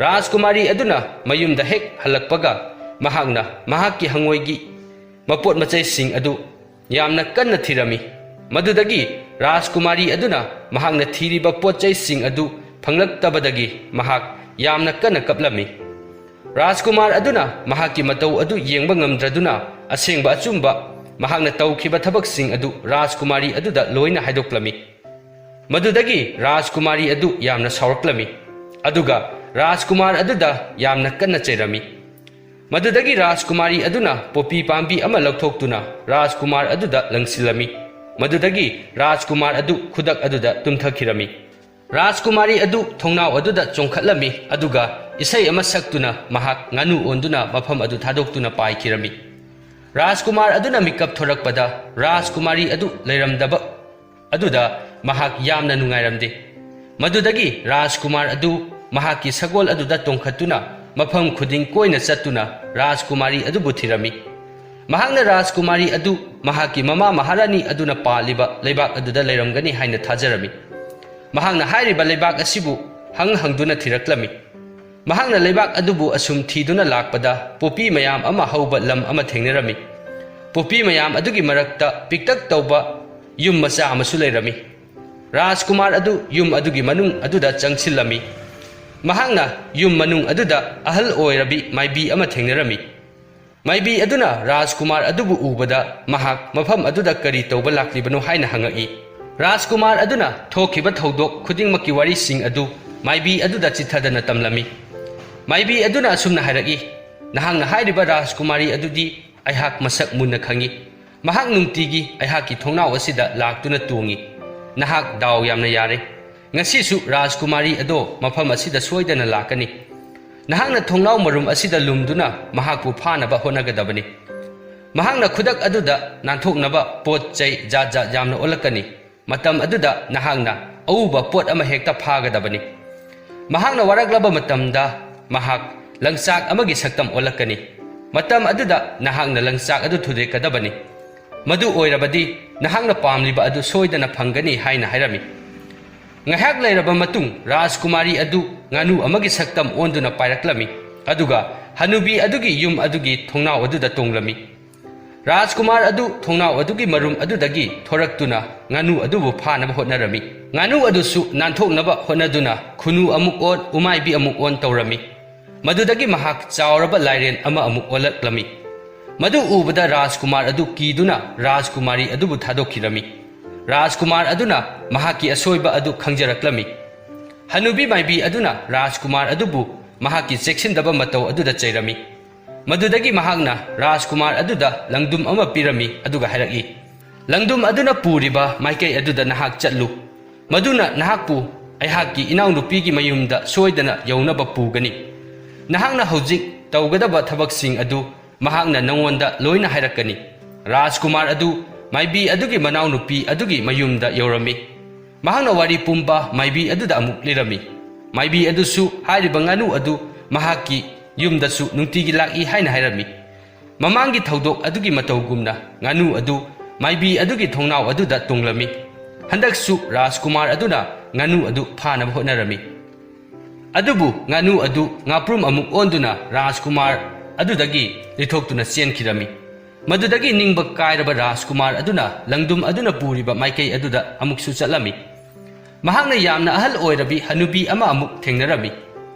ꯔꯥꯖꯀꯨꯃꯥꯔꯤ ꯑꯗꯨꯅ ꯃꯌꯨꯝꯗ ꯍꯦꯛ ꯍꯜꯂꯛꯄꯒ ꯃꯍꯥꯛꯅ ꯃꯍꯥꯛꯀꯤ ꯍꯪꯉꯣꯏꯒꯤ ꯃꯄꯣꯠ ꯃꯆꯩꯁꯤꯡ ꯑꯗꯨ ꯌꯥꯝꯅ ꯀꯟꯅ ꯊꯤꯔꯝꯃꯤ꯫ ꯃꯗꯨꯗꯒꯤ ꯔꯥꯖꯀꯨꯃꯥꯔꯤ ꯑꯗꯨꯅ ꯃꯍꯥꯛꯅ ꯊꯤꯔꯤꯕ ꯄꯣꯠ ꯆꯩꯁꯤꯡ ꯑꯗꯨ ꯐꯪꯂꯛꯇꯕꯗꯒꯤ ꯃꯍꯥꯛ ꯌꯥꯝꯅ ꯀꯟꯅ ꯀꯞꯂꯝꯃꯤ꯫ ꯔꯥꯖꯀꯨꯃꯥꯔ ꯑꯗꯨꯅ ꯃꯍꯥꯛꯀꯤ ꯃꯇꯧ ꯑꯗꯨ ꯌꯦꯡꯕ ꯉꯝꯗ꯭ꯔꯗꯨꯅ, ꯑꯁꯦꯡꯕ ꯑꯆꯨꯝꯕ ꯃꯍꯥꯛꯅ ꯇꯧꯈꯤꯕ ꯊꯕꯛꯁꯤꯡ ꯑꯗꯨ ꯔꯥꯖꯀꯨꯃꯥꯔꯤ ꯑꯗꯨꯗ ꯂꯣꯏꯅ ꯍꯥꯏꯗꯣꯛꯂꯝꯃꯤ꯫ ꯃꯗꯨꯗꯒꯤ ꯔꯥꯖꯀꯨꯃꯥꯔꯤ ꯑꯗꯨ ꯌꯥꯝꯅ ꯁꯥꯎꯔꯛꯂꯝꯃꯤ, ꯑꯗꯨꯒ ꯔꯥꯖꯀꯨꯃꯥꯔ ꯑꯗꯨꯗ ꯌꯥꯝꯅ ꯀꯟꯅ ꯆꯩꯔꯝꯃꯤ꯫ ꯃꯗꯨꯗꯒꯤ ꯔꯥꯖꯀꯨꯃꯥꯔꯤ ꯑꯗꯨꯅ ꯄꯣꯄꯤ ꯄꯥꯝꯕꯤ ꯑꯃ ꯂꯧꯊꯣꯛꯇꯨꯅ ꯔꯥꯖꯀꯨꯃꯥꯔ ꯑꯗꯨꯗ ꯂꯪꯁꯤꯜꯂꯝꯃꯤ꯫ ꯃꯗꯨꯗꯒꯤ ꯔꯥꯖꯀꯨꯃꯥꯔ ꯑꯗꯨ ꯈꯨꯗꯛ ꯑꯗꯨꯗ ꯇꯨꯝꯊꯈꯤꯔꯝꯃꯤ꯫ ꯔꯥꯖꯀꯨꯃꯥꯔꯤ ꯑꯗꯨ ꯊꯣꯡꯅꯥꯎ ꯑꯗꯨꯗ ꯆꯣꯡꯈꯠꯂꯝꯃꯤ, ꯑꯗꯨꯒ ꯏꯁꯩ ꯑꯃ ꯁꯛꯇꯨꯅ ꯃꯍꯥꯛ ꯉꯥꯅꯨ ꯑꯣꯟꯗꯨꯅ ꯃꯐꯝ ꯑꯗꯨ ꯊꯥꯗꯣꯛꯇꯨꯅ ꯄꯥꯏꯈꯤꯔꯝꯃꯤ꯫ ꯔꯥꯖꯀꯨꯃꯥꯔ ꯑꯗꯨꯅ ꯃꯤꯀꯞ ꯊꯣꯔꯛꯄꯗ ꯔꯥꯖꯀꯨꯃꯥꯔꯤ ꯑꯗꯨ ꯂꯩꯔꯝꯗꯕ ꯑꯗꯨꯗ ꯃꯍꯥꯛ ꯌꯥꯝꯅ ꯅꯨꯡꯉꯥꯏꯔꯝꯗꯦ꯫ ꯃꯗꯨꯗꯒꯤ ꯔꯥꯖꯀꯨꯃꯥꯔ ꯑꯗꯨ ꯃꯍꯥꯛꯀꯤ ꯁꯒꯣꯜ ꯑꯗꯨꯗ ꯇꯣꯡꯈꯠꯇꯨꯅ ꯃꯐꯝ ꯈꯨꯗꯤꯡ ꯀꯣꯏꯅ ꯆꯠꯇꯨꯅ ꯔꯥꯖꯀꯨꯃꯥꯔꯤ ꯑꯗꯨꯕꯨ ꯊꯤꯔꯝꯃꯤ꯫ ꯃꯍꯥꯛꯅ ꯔꯥꯖꯀꯨꯃꯥꯔꯤ ꯑꯗꯨ ꯃꯍꯥꯛꯀꯤ ꯃꯃꯥ ꯃꯍꯥꯔꯥꯅꯤ ꯑꯗꯨꯅ ꯄꯥꯜꯂꯤꯕ ꯂꯩꯕꯥꯛ ꯑꯗꯨꯗ ꯂꯩꯔꯝꯒꯅꯤ ꯍꯥꯏꯅ ꯊꯥꯖꯔꯝꯃꯤ꯫ ꯃꯍꯥꯛꯅ ꯍꯥꯏꯔꯤꯕ ꯂꯩꯕꯥꯛ ꯑꯁꯤꯕꯨ ꯍꯪ ꯍꯪꯗꯨꯅ ꯊꯤꯔꯛꯂꯝꯃꯤ꯫ ꯃꯍꯥꯛꯅ ꯂꯩꯕꯥꯛ ꯑꯗꯨꯕꯨ ꯑꯁꯨꯝ ꯊꯤꯗꯨꯅ ꯂꯥꯛꯄꯗ ꯄꯣꯄꯤ ꯃꯌꯥꯝ ꯑꯃ ꯍꯧꯕ ꯂꯝ ꯑꯃ ꯊꯦꯡꯅꯔꯝꯃꯤ꯫ ꯄꯣꯄꯤ ꯃꯌꯥꯝ ꯑꯗꯨꯒꯤ ꯃꯔꯛꯇ ꯄꯤꯛꯇꯛ ꯇꯧꯕ ꯌꯨꯝ ꯃꯆꯥ ꯑꯃꯁꯨ ꯂꯩꯔꯝꯃꯤ꯫ ꯔꯥꯖꯀꯨꯃꯥꯔ ꯑꯗꯨ ꯌꯨꯝ ꯑꯗꯨꯒꯤ ꯃꯅꯨꯡ ꯑꯗꯨꯗ ꯆꯪꯁꯤꯜꯂꯝꯃꯤ꯫ ꯃꯍꯥꯛꯅ ꯌꯨꯝ ꯃꯅꯨꯡ ꯑꯗꯨꯗ ꯑꯍꯜ ꯑꯣꯏꯔꯕꯤ ꯃꯥꯏꯕꯤ ꯑꯃ ꯊꯦꯡꯅꯔꯝꯃꯤ꯫ ꯃꯥꯏꯕꯤ ꯑꯗꯨꯅ ꯔꯥꯖꯀꯨꯃꯥꯔ ꯑꯗꯨꯕꯨ ꯎꯕꯗ ꯃꯍꯥꯛ ꯃꯐꯝ ꯑꯗꯨꯗ ꯀꯔꯤ ꯇꯧꯕ ꯂꯥꯛꯂꯤꯕꯅꯣ ꯍꯥꯏꯅ ꯍꯪꯉꯛꯏ꯫ ꯔꯥꯖꯀꯨꯃꯥꯔ ꯑꯗꯨꯅ ꯊꯣꯛꯈꯤꯕ ꯊꯧꯗꯣꯛ ꯈꯨꯗꯤꯡꯃꯛꯀꯤ ꯋꯥꯔꯤꯁꯤꯡ ꯑꯗꯨ ꯃꯥꯏꯕꯤ ꯑꯗꯨꯗ ꯆꯤꯊꯗꯅ ꯇꯝꯂꯝꯃꯤ꯫ ꯃꯥꯏꯕꯤ ꯑꯗꯨꯅ ꯑꯁꯨꯝꯅ ꯍꯥꯏꯔꯛꯏ, "ꯅꯍꯥꯛꯅ ꯍꯥꯏꯔꯤꯕ ꯔꯥꯖꯀꯨꯃꯥꯔꯤ ꯑꯗꯨꯗꯤ ꯑꯩꯍꯥꯛ ꯃꯁꯛ ꯃꯨꯟꯅ ꯈꯪꯏ꯫ ꯃꯍꯥꯛ ꯅꯨꯡꯇꯤꯒꯤ ꯑꯩꯍꯥꯛꯀꯤ ꯊꯣꯡꯅꯥꯎ ꯑꯁꯤꯗ ꯂꯥꯛꯇꯨꯅ ꯇꯣꯡꯏ꯫ ꯅꯍꯥꯛ ꯗꯥꯎ ꯌꯥꯝꯅ ꯌꯥꯔꯦ꯫ ꯉꯁꯤꯁꯨ ꯔꯥꯖꯀꯨꯃꯥꯔꯤ ꯑꯗꯣ ꯃꯐꯝ ꯑꯁꯤꯗ ꯁꯣꯏꯗꯅ ꯂꯥꯛꯀꯅꯤ꯫ ꯅꯍꯥꯛꯅ ꯊꯣꯡꯅꯥꯎ ꯃꯔꯨꯝ ꯑꯁꯤꯗ ꯂꯨꯝꯗꯨꯅ ꯃꯍꯥꯛꯄꯨ ꯐꯥꯅꯕ ꯍꯣꯠꯅꯒꯗꯕꯅꯤ꯫ ꯃꯍꯥꯛꯅ ꯈꯨꯗꯛ ꯑꯗꯨꯗ ꯅꯥꯟꯊꯣꯛꯅꯕ ꯄꯣꯠ ꯆꯩ ꯖꯥꯠ ꯖꯥꯠ ꯌꯥꯝꯅ ꯑꯣꯜꯂꯛꯀꯅꯤ꯫ ꯃꯇꯝ ꯑꯗꯨꯗ ꯅꯍꯥꯛꯅ ꯑꯎꯕ ꯄꯣꯠ ꯑꯃ ꯍꯦꯛꯇ ꯐꯥꯒꯗꯕꯅꯤ꯫ ꯃꯍꯥꯛꯅ ꯋꯥꯔꯛꯂꯕ ꯃꯇꯝꯗ ꯃꯍꯥꯛ ꯂꯪꯆꯥꯛ ꯑꯃꯒꯤ ꯁꯛꯇꯝ ꯑꯣꯜꯂꯛꯀꯅꯤ꯫ ꯃꯇꯝ ꯑꯗꯨꯗ ꯅꯍꯥꯛꯅ ꯂꯪꯆꯥꯛ ꯑꯗꯨ ꯊꯨꯗꯦꯛꯀꯗꯕꯅꯤ꯫ ꯃꯗꯨ ꯑꯣꯏꯔꯕꯗꯤ ꯅꯍꯥꯛꯅ ꯄꯥꯝꯂꯤꯕ ꯑꯗꯨ ꯁꯣꯏꯗꯅ ꯐꯪꯒꯅꯤ" ꯍꯥꯏꯅ ꯍꯥꯏꯔꯝꯃꯤ꯫ ꯉꯥꯏꯍꯥꯛ ꯂꯩꯔꯕ ꯃꯇꯨꯡ ꯔꯥꯖꯀꯨꯃꯥꯔꯤ ꯑꯗꯨ ꯉꯥꯅꯨ ꯑꯃꯒꯤ ꯁꯛꯇꯝ ꯑꯣꯟꯗꯨꯅ ꯄꯥꯏꯔꯛꯂꯝꯃꯤ, ꯑꯗꯨꯒ ꯍꯅꯨꯕꯤ ꯑꯗꯨꯒꯤ ꯌꯨꯝ ꯑꯗꯨꯒꯤ ꯊꯣꯡꯅꯥꯎ ꯑꯗꯨꯗ ꯇꯣꯡꯂꯝꯃꯤ꯫ ꯔꯥꯖꯀꯨꯃꯥꯔ ꯑꯗꯨ ꯊꯣꯡꯅꯥꯎ ꯑꯗꯨꯒꯤ ꯃꯔꯨꯝ ꯑꯗꯨꯗꯒꯤ ꯊꯣꯔꯛꯇꯨꯅ ꯉꯥꯅꯨ ꯑꯗꯨꯕꯨ ꯐꯥꯅꯕ ꯍꯣꯠꯅꯔꯝꯃꯤ꯫ ꯉꯥꯅꯨ ꯑꯗꯨꯁꯨ ꯅꯥꯟꯊꯣꯛꯅꯕ ꯍꯣꯠꯅꯗꯨꯅ ꯈꯨꯅꯨ ꯑꯃꯨꯛ ꯑꯣꯟ, ꯎꯃꯥꯏꯕꯤ ꯑꯃꯨꯛ ꯑꯣꯟ ꯇꯧꯔꯝꯃꯤ꯫ ꯃꯗꯨꯗꯒꯤ ꯃꯍꯥꯛ ꯆꯥꯎꯔꯕ ꯂꯥꯏꯔꯦꯟ ꯑꯃ ꯑꯃꯨꯛ ꯑꯣꯜꯂꯛꯂꯝꯃꯤ꯫ ꯃꯗꯨ ꯎꯕꯗ ꯔꯥꯖꯀꯨꯃꯥꯔ ꯑꯗꯨ ꯀꯤꯗꯨꯅ ꯔꯥꯖꯀꯨꯃꯥꯔꯤ ꯑꯗꯨꯕꯨ ꯊꯥꯗꯣꯛꯈꯤꯔꯝꯃꯤ꯫ ꯔꯥꯖꯀꯨꯃꯥꯔ ꯑꯗꯨꯅ ꯃꯍꯥꯛꯀꯤ ꯑꯁꯣꯏꯕ ꯑꯗꯨ ꯈꯪꯖꯔꯛꯂꯝꯃꯤ꯫ ꯍꯅꯨꯕꯤ ꯃꯥꯏꯕꯤ ꯑꯗꯨꯅ ꯔꯥꯖꯀꯨꯃꯥꯔ ꯑꯗꯨꯕꯨ ꯃꯍꯥꯛꯀꯤ ꯆꯦꯛꯁꯤꯟꯗꯕ ꯃꯇꯧ ꯑꯗꯨꯗ ꯆꯩꯔꯝꯃꯤ꯫ ꯃꯗꯨꯗꯒꯤ ꯃꯍꯥꯛꯅ ꯔꯥꯖꯀꯨꯃꯥꯔ ꯑꯗꯨꯗ ꯂꯪꯗꯨꯝ ꯑꯃ ꯄꯤꯔꯝꯃꯤ ꯑꯗꯨꯒ ꯍꯥꯏꯔꯛꯏ, "ꯂꯪꯗꯨꯝ ꯑꯗꯨꯅ ꯄꯨꯔꯤꯕ ꯃꯥꯏꯀꯩ ꯑꯗꯨꯗ ꯅꯍꯥꯛ ꯆꯠꯂꯨ꯫ ꯃꯗꯨꯅ ꯅꯍꯥꯛꯄꯨ ꯑꯩꯍꯥꯛꯀꯤ ꯏꯅꯥꯎꯅꯨꯄꯤꯒꯤ ꯃꯌꯨꯝꯗ ꯁꯣꯏꯗꯅ ꯌꯧꯅꯕ ꯄꯨꯒꯅꯤ꯫ ꯅꯍꯥꯛꯅ ꯍꯧꯖꯤꯛ ꯇꯧꯒꯗꯕ ꯊꯕꯛꯁꯤꯡ ꯑꯗꯨ ꯃꯍꯥꯛꯅ ꯅꯉꯣꯟꯗ ꯂꯣꯏꯅ ꯍꯥꯏꯔꯛꯀꯅꯤ꯫" ꯔꯥꯖꯀꯨꯃꯥꯔ ꯑꯗꯨ ꯃꯥꯏꯕꯤ ꯑꯗꯨꯒꯤ ꯃꯅꯥꯎꯅꯨꯄꯤ ꯑꯗꯨꯒꯤ ꯃꯌꯨꯝꯗ ꯌꯧꯔꯝꯃꯤ꯫ ꯃꯍꯥꯛꯅ ꯋꯥꯔꯤ ꯄꯨꯝꯕ ꯃꯥꯏꯕꯤ ꯑꯗꯨꯗ ꯑꯃꯨꯛ ꯂꯤꯔꯝꯃꯤ꯫ ꯃꯥꯏꯕꯤ ꯑꯗꯨꯁꯨ ꯍꯥꯏꯔꯤꯕ ꯉꯥꯅꯨ ꯑꯗꯨ ꯃꯍꯥꯛꯀꯤ ꯌꯨꯝꯗꯁꯨ ꯅꯨꯡꯇꯤꯒꯤ ꯂꯥꯛꯏ ꯍꯥꯏꯅ ꯍꯥꯏꯔꯝꯃꯤ꯫ ꯃꯃꯥꯡꯒꯤ ꯊꯧꯗꯣꯛ ꯑꯗꯨꯒꯤ ꯃꯇꯧꯒꯨꯝꯅ ꯉꯥꯅꯨ ꯑꯗꯨ ꯃꯥꯏꯕꯤ ꯑꯗꯨꯒꯤ ꯊꯣꯡꯅꯥꯎ ꯑꯗꯨꯗ ꯇꯣꯡꯂꯝꯃꯤ꯫ ꯍꯟꯗꯛꯁꯨ ꯔꯥꯖꯀꯨꯃꯥꯔ ꯑꯗꯨꯅ ꯉꯥꯅꯨ ꯑꯗꯨ ꯐꯥꯅꯕ ꯍꯣꯠꯅꯔꯝꯃꯤ꯫ ꯑꯗꯨꯕꯨ ꯉꯥꯅꯨ ꯑꯗꯨ ꯉꯥꯄ꯭ꯔꯨꯝ ꯑꯃꯨꯛ ꯑꯣꯟꯗꯨꯅ ꯔꯥꯖꯀꯨꯃꯥꯔ ꯑꯗꯨꯗꯒꯤ ꯂꯤꯊꯣꯛꯇꯨꯅ ꯆꯦꯟꯈꯤꯔꯝꯃꯤ꯫ ꯃꯗꯨꯗꯒꯤ ꯅꯤꯡꯕ ꯀꯥꯏꯔꯕ ꯔꯥꯖꯀꯨꯃꯥꯔ ꯑꯗꯨꯅ ꯂꯪꯗꯨꯝ ꯑꯗꯨꯅ ꯄꯨꯔꯤꯕ ꯃꯥꯏꯀꯩ ꯑꯗꯨꯗ ꯑꯃꯨꯛꯁꯨ ꯆꯠꯂꯝꯃꯤ꯫ ꯃꯍꯥꯛꯅ ꯌꯥꯝꯅ ꯑꯍꯜ ꯑꯣꯏꯔꯕꯤ ꯍꯅꯨꯕꯤ ꯑꯃ ꯑꯃꯨꯛ ꯊꯦꯡꯅꯔꯝꯃꯤ꯫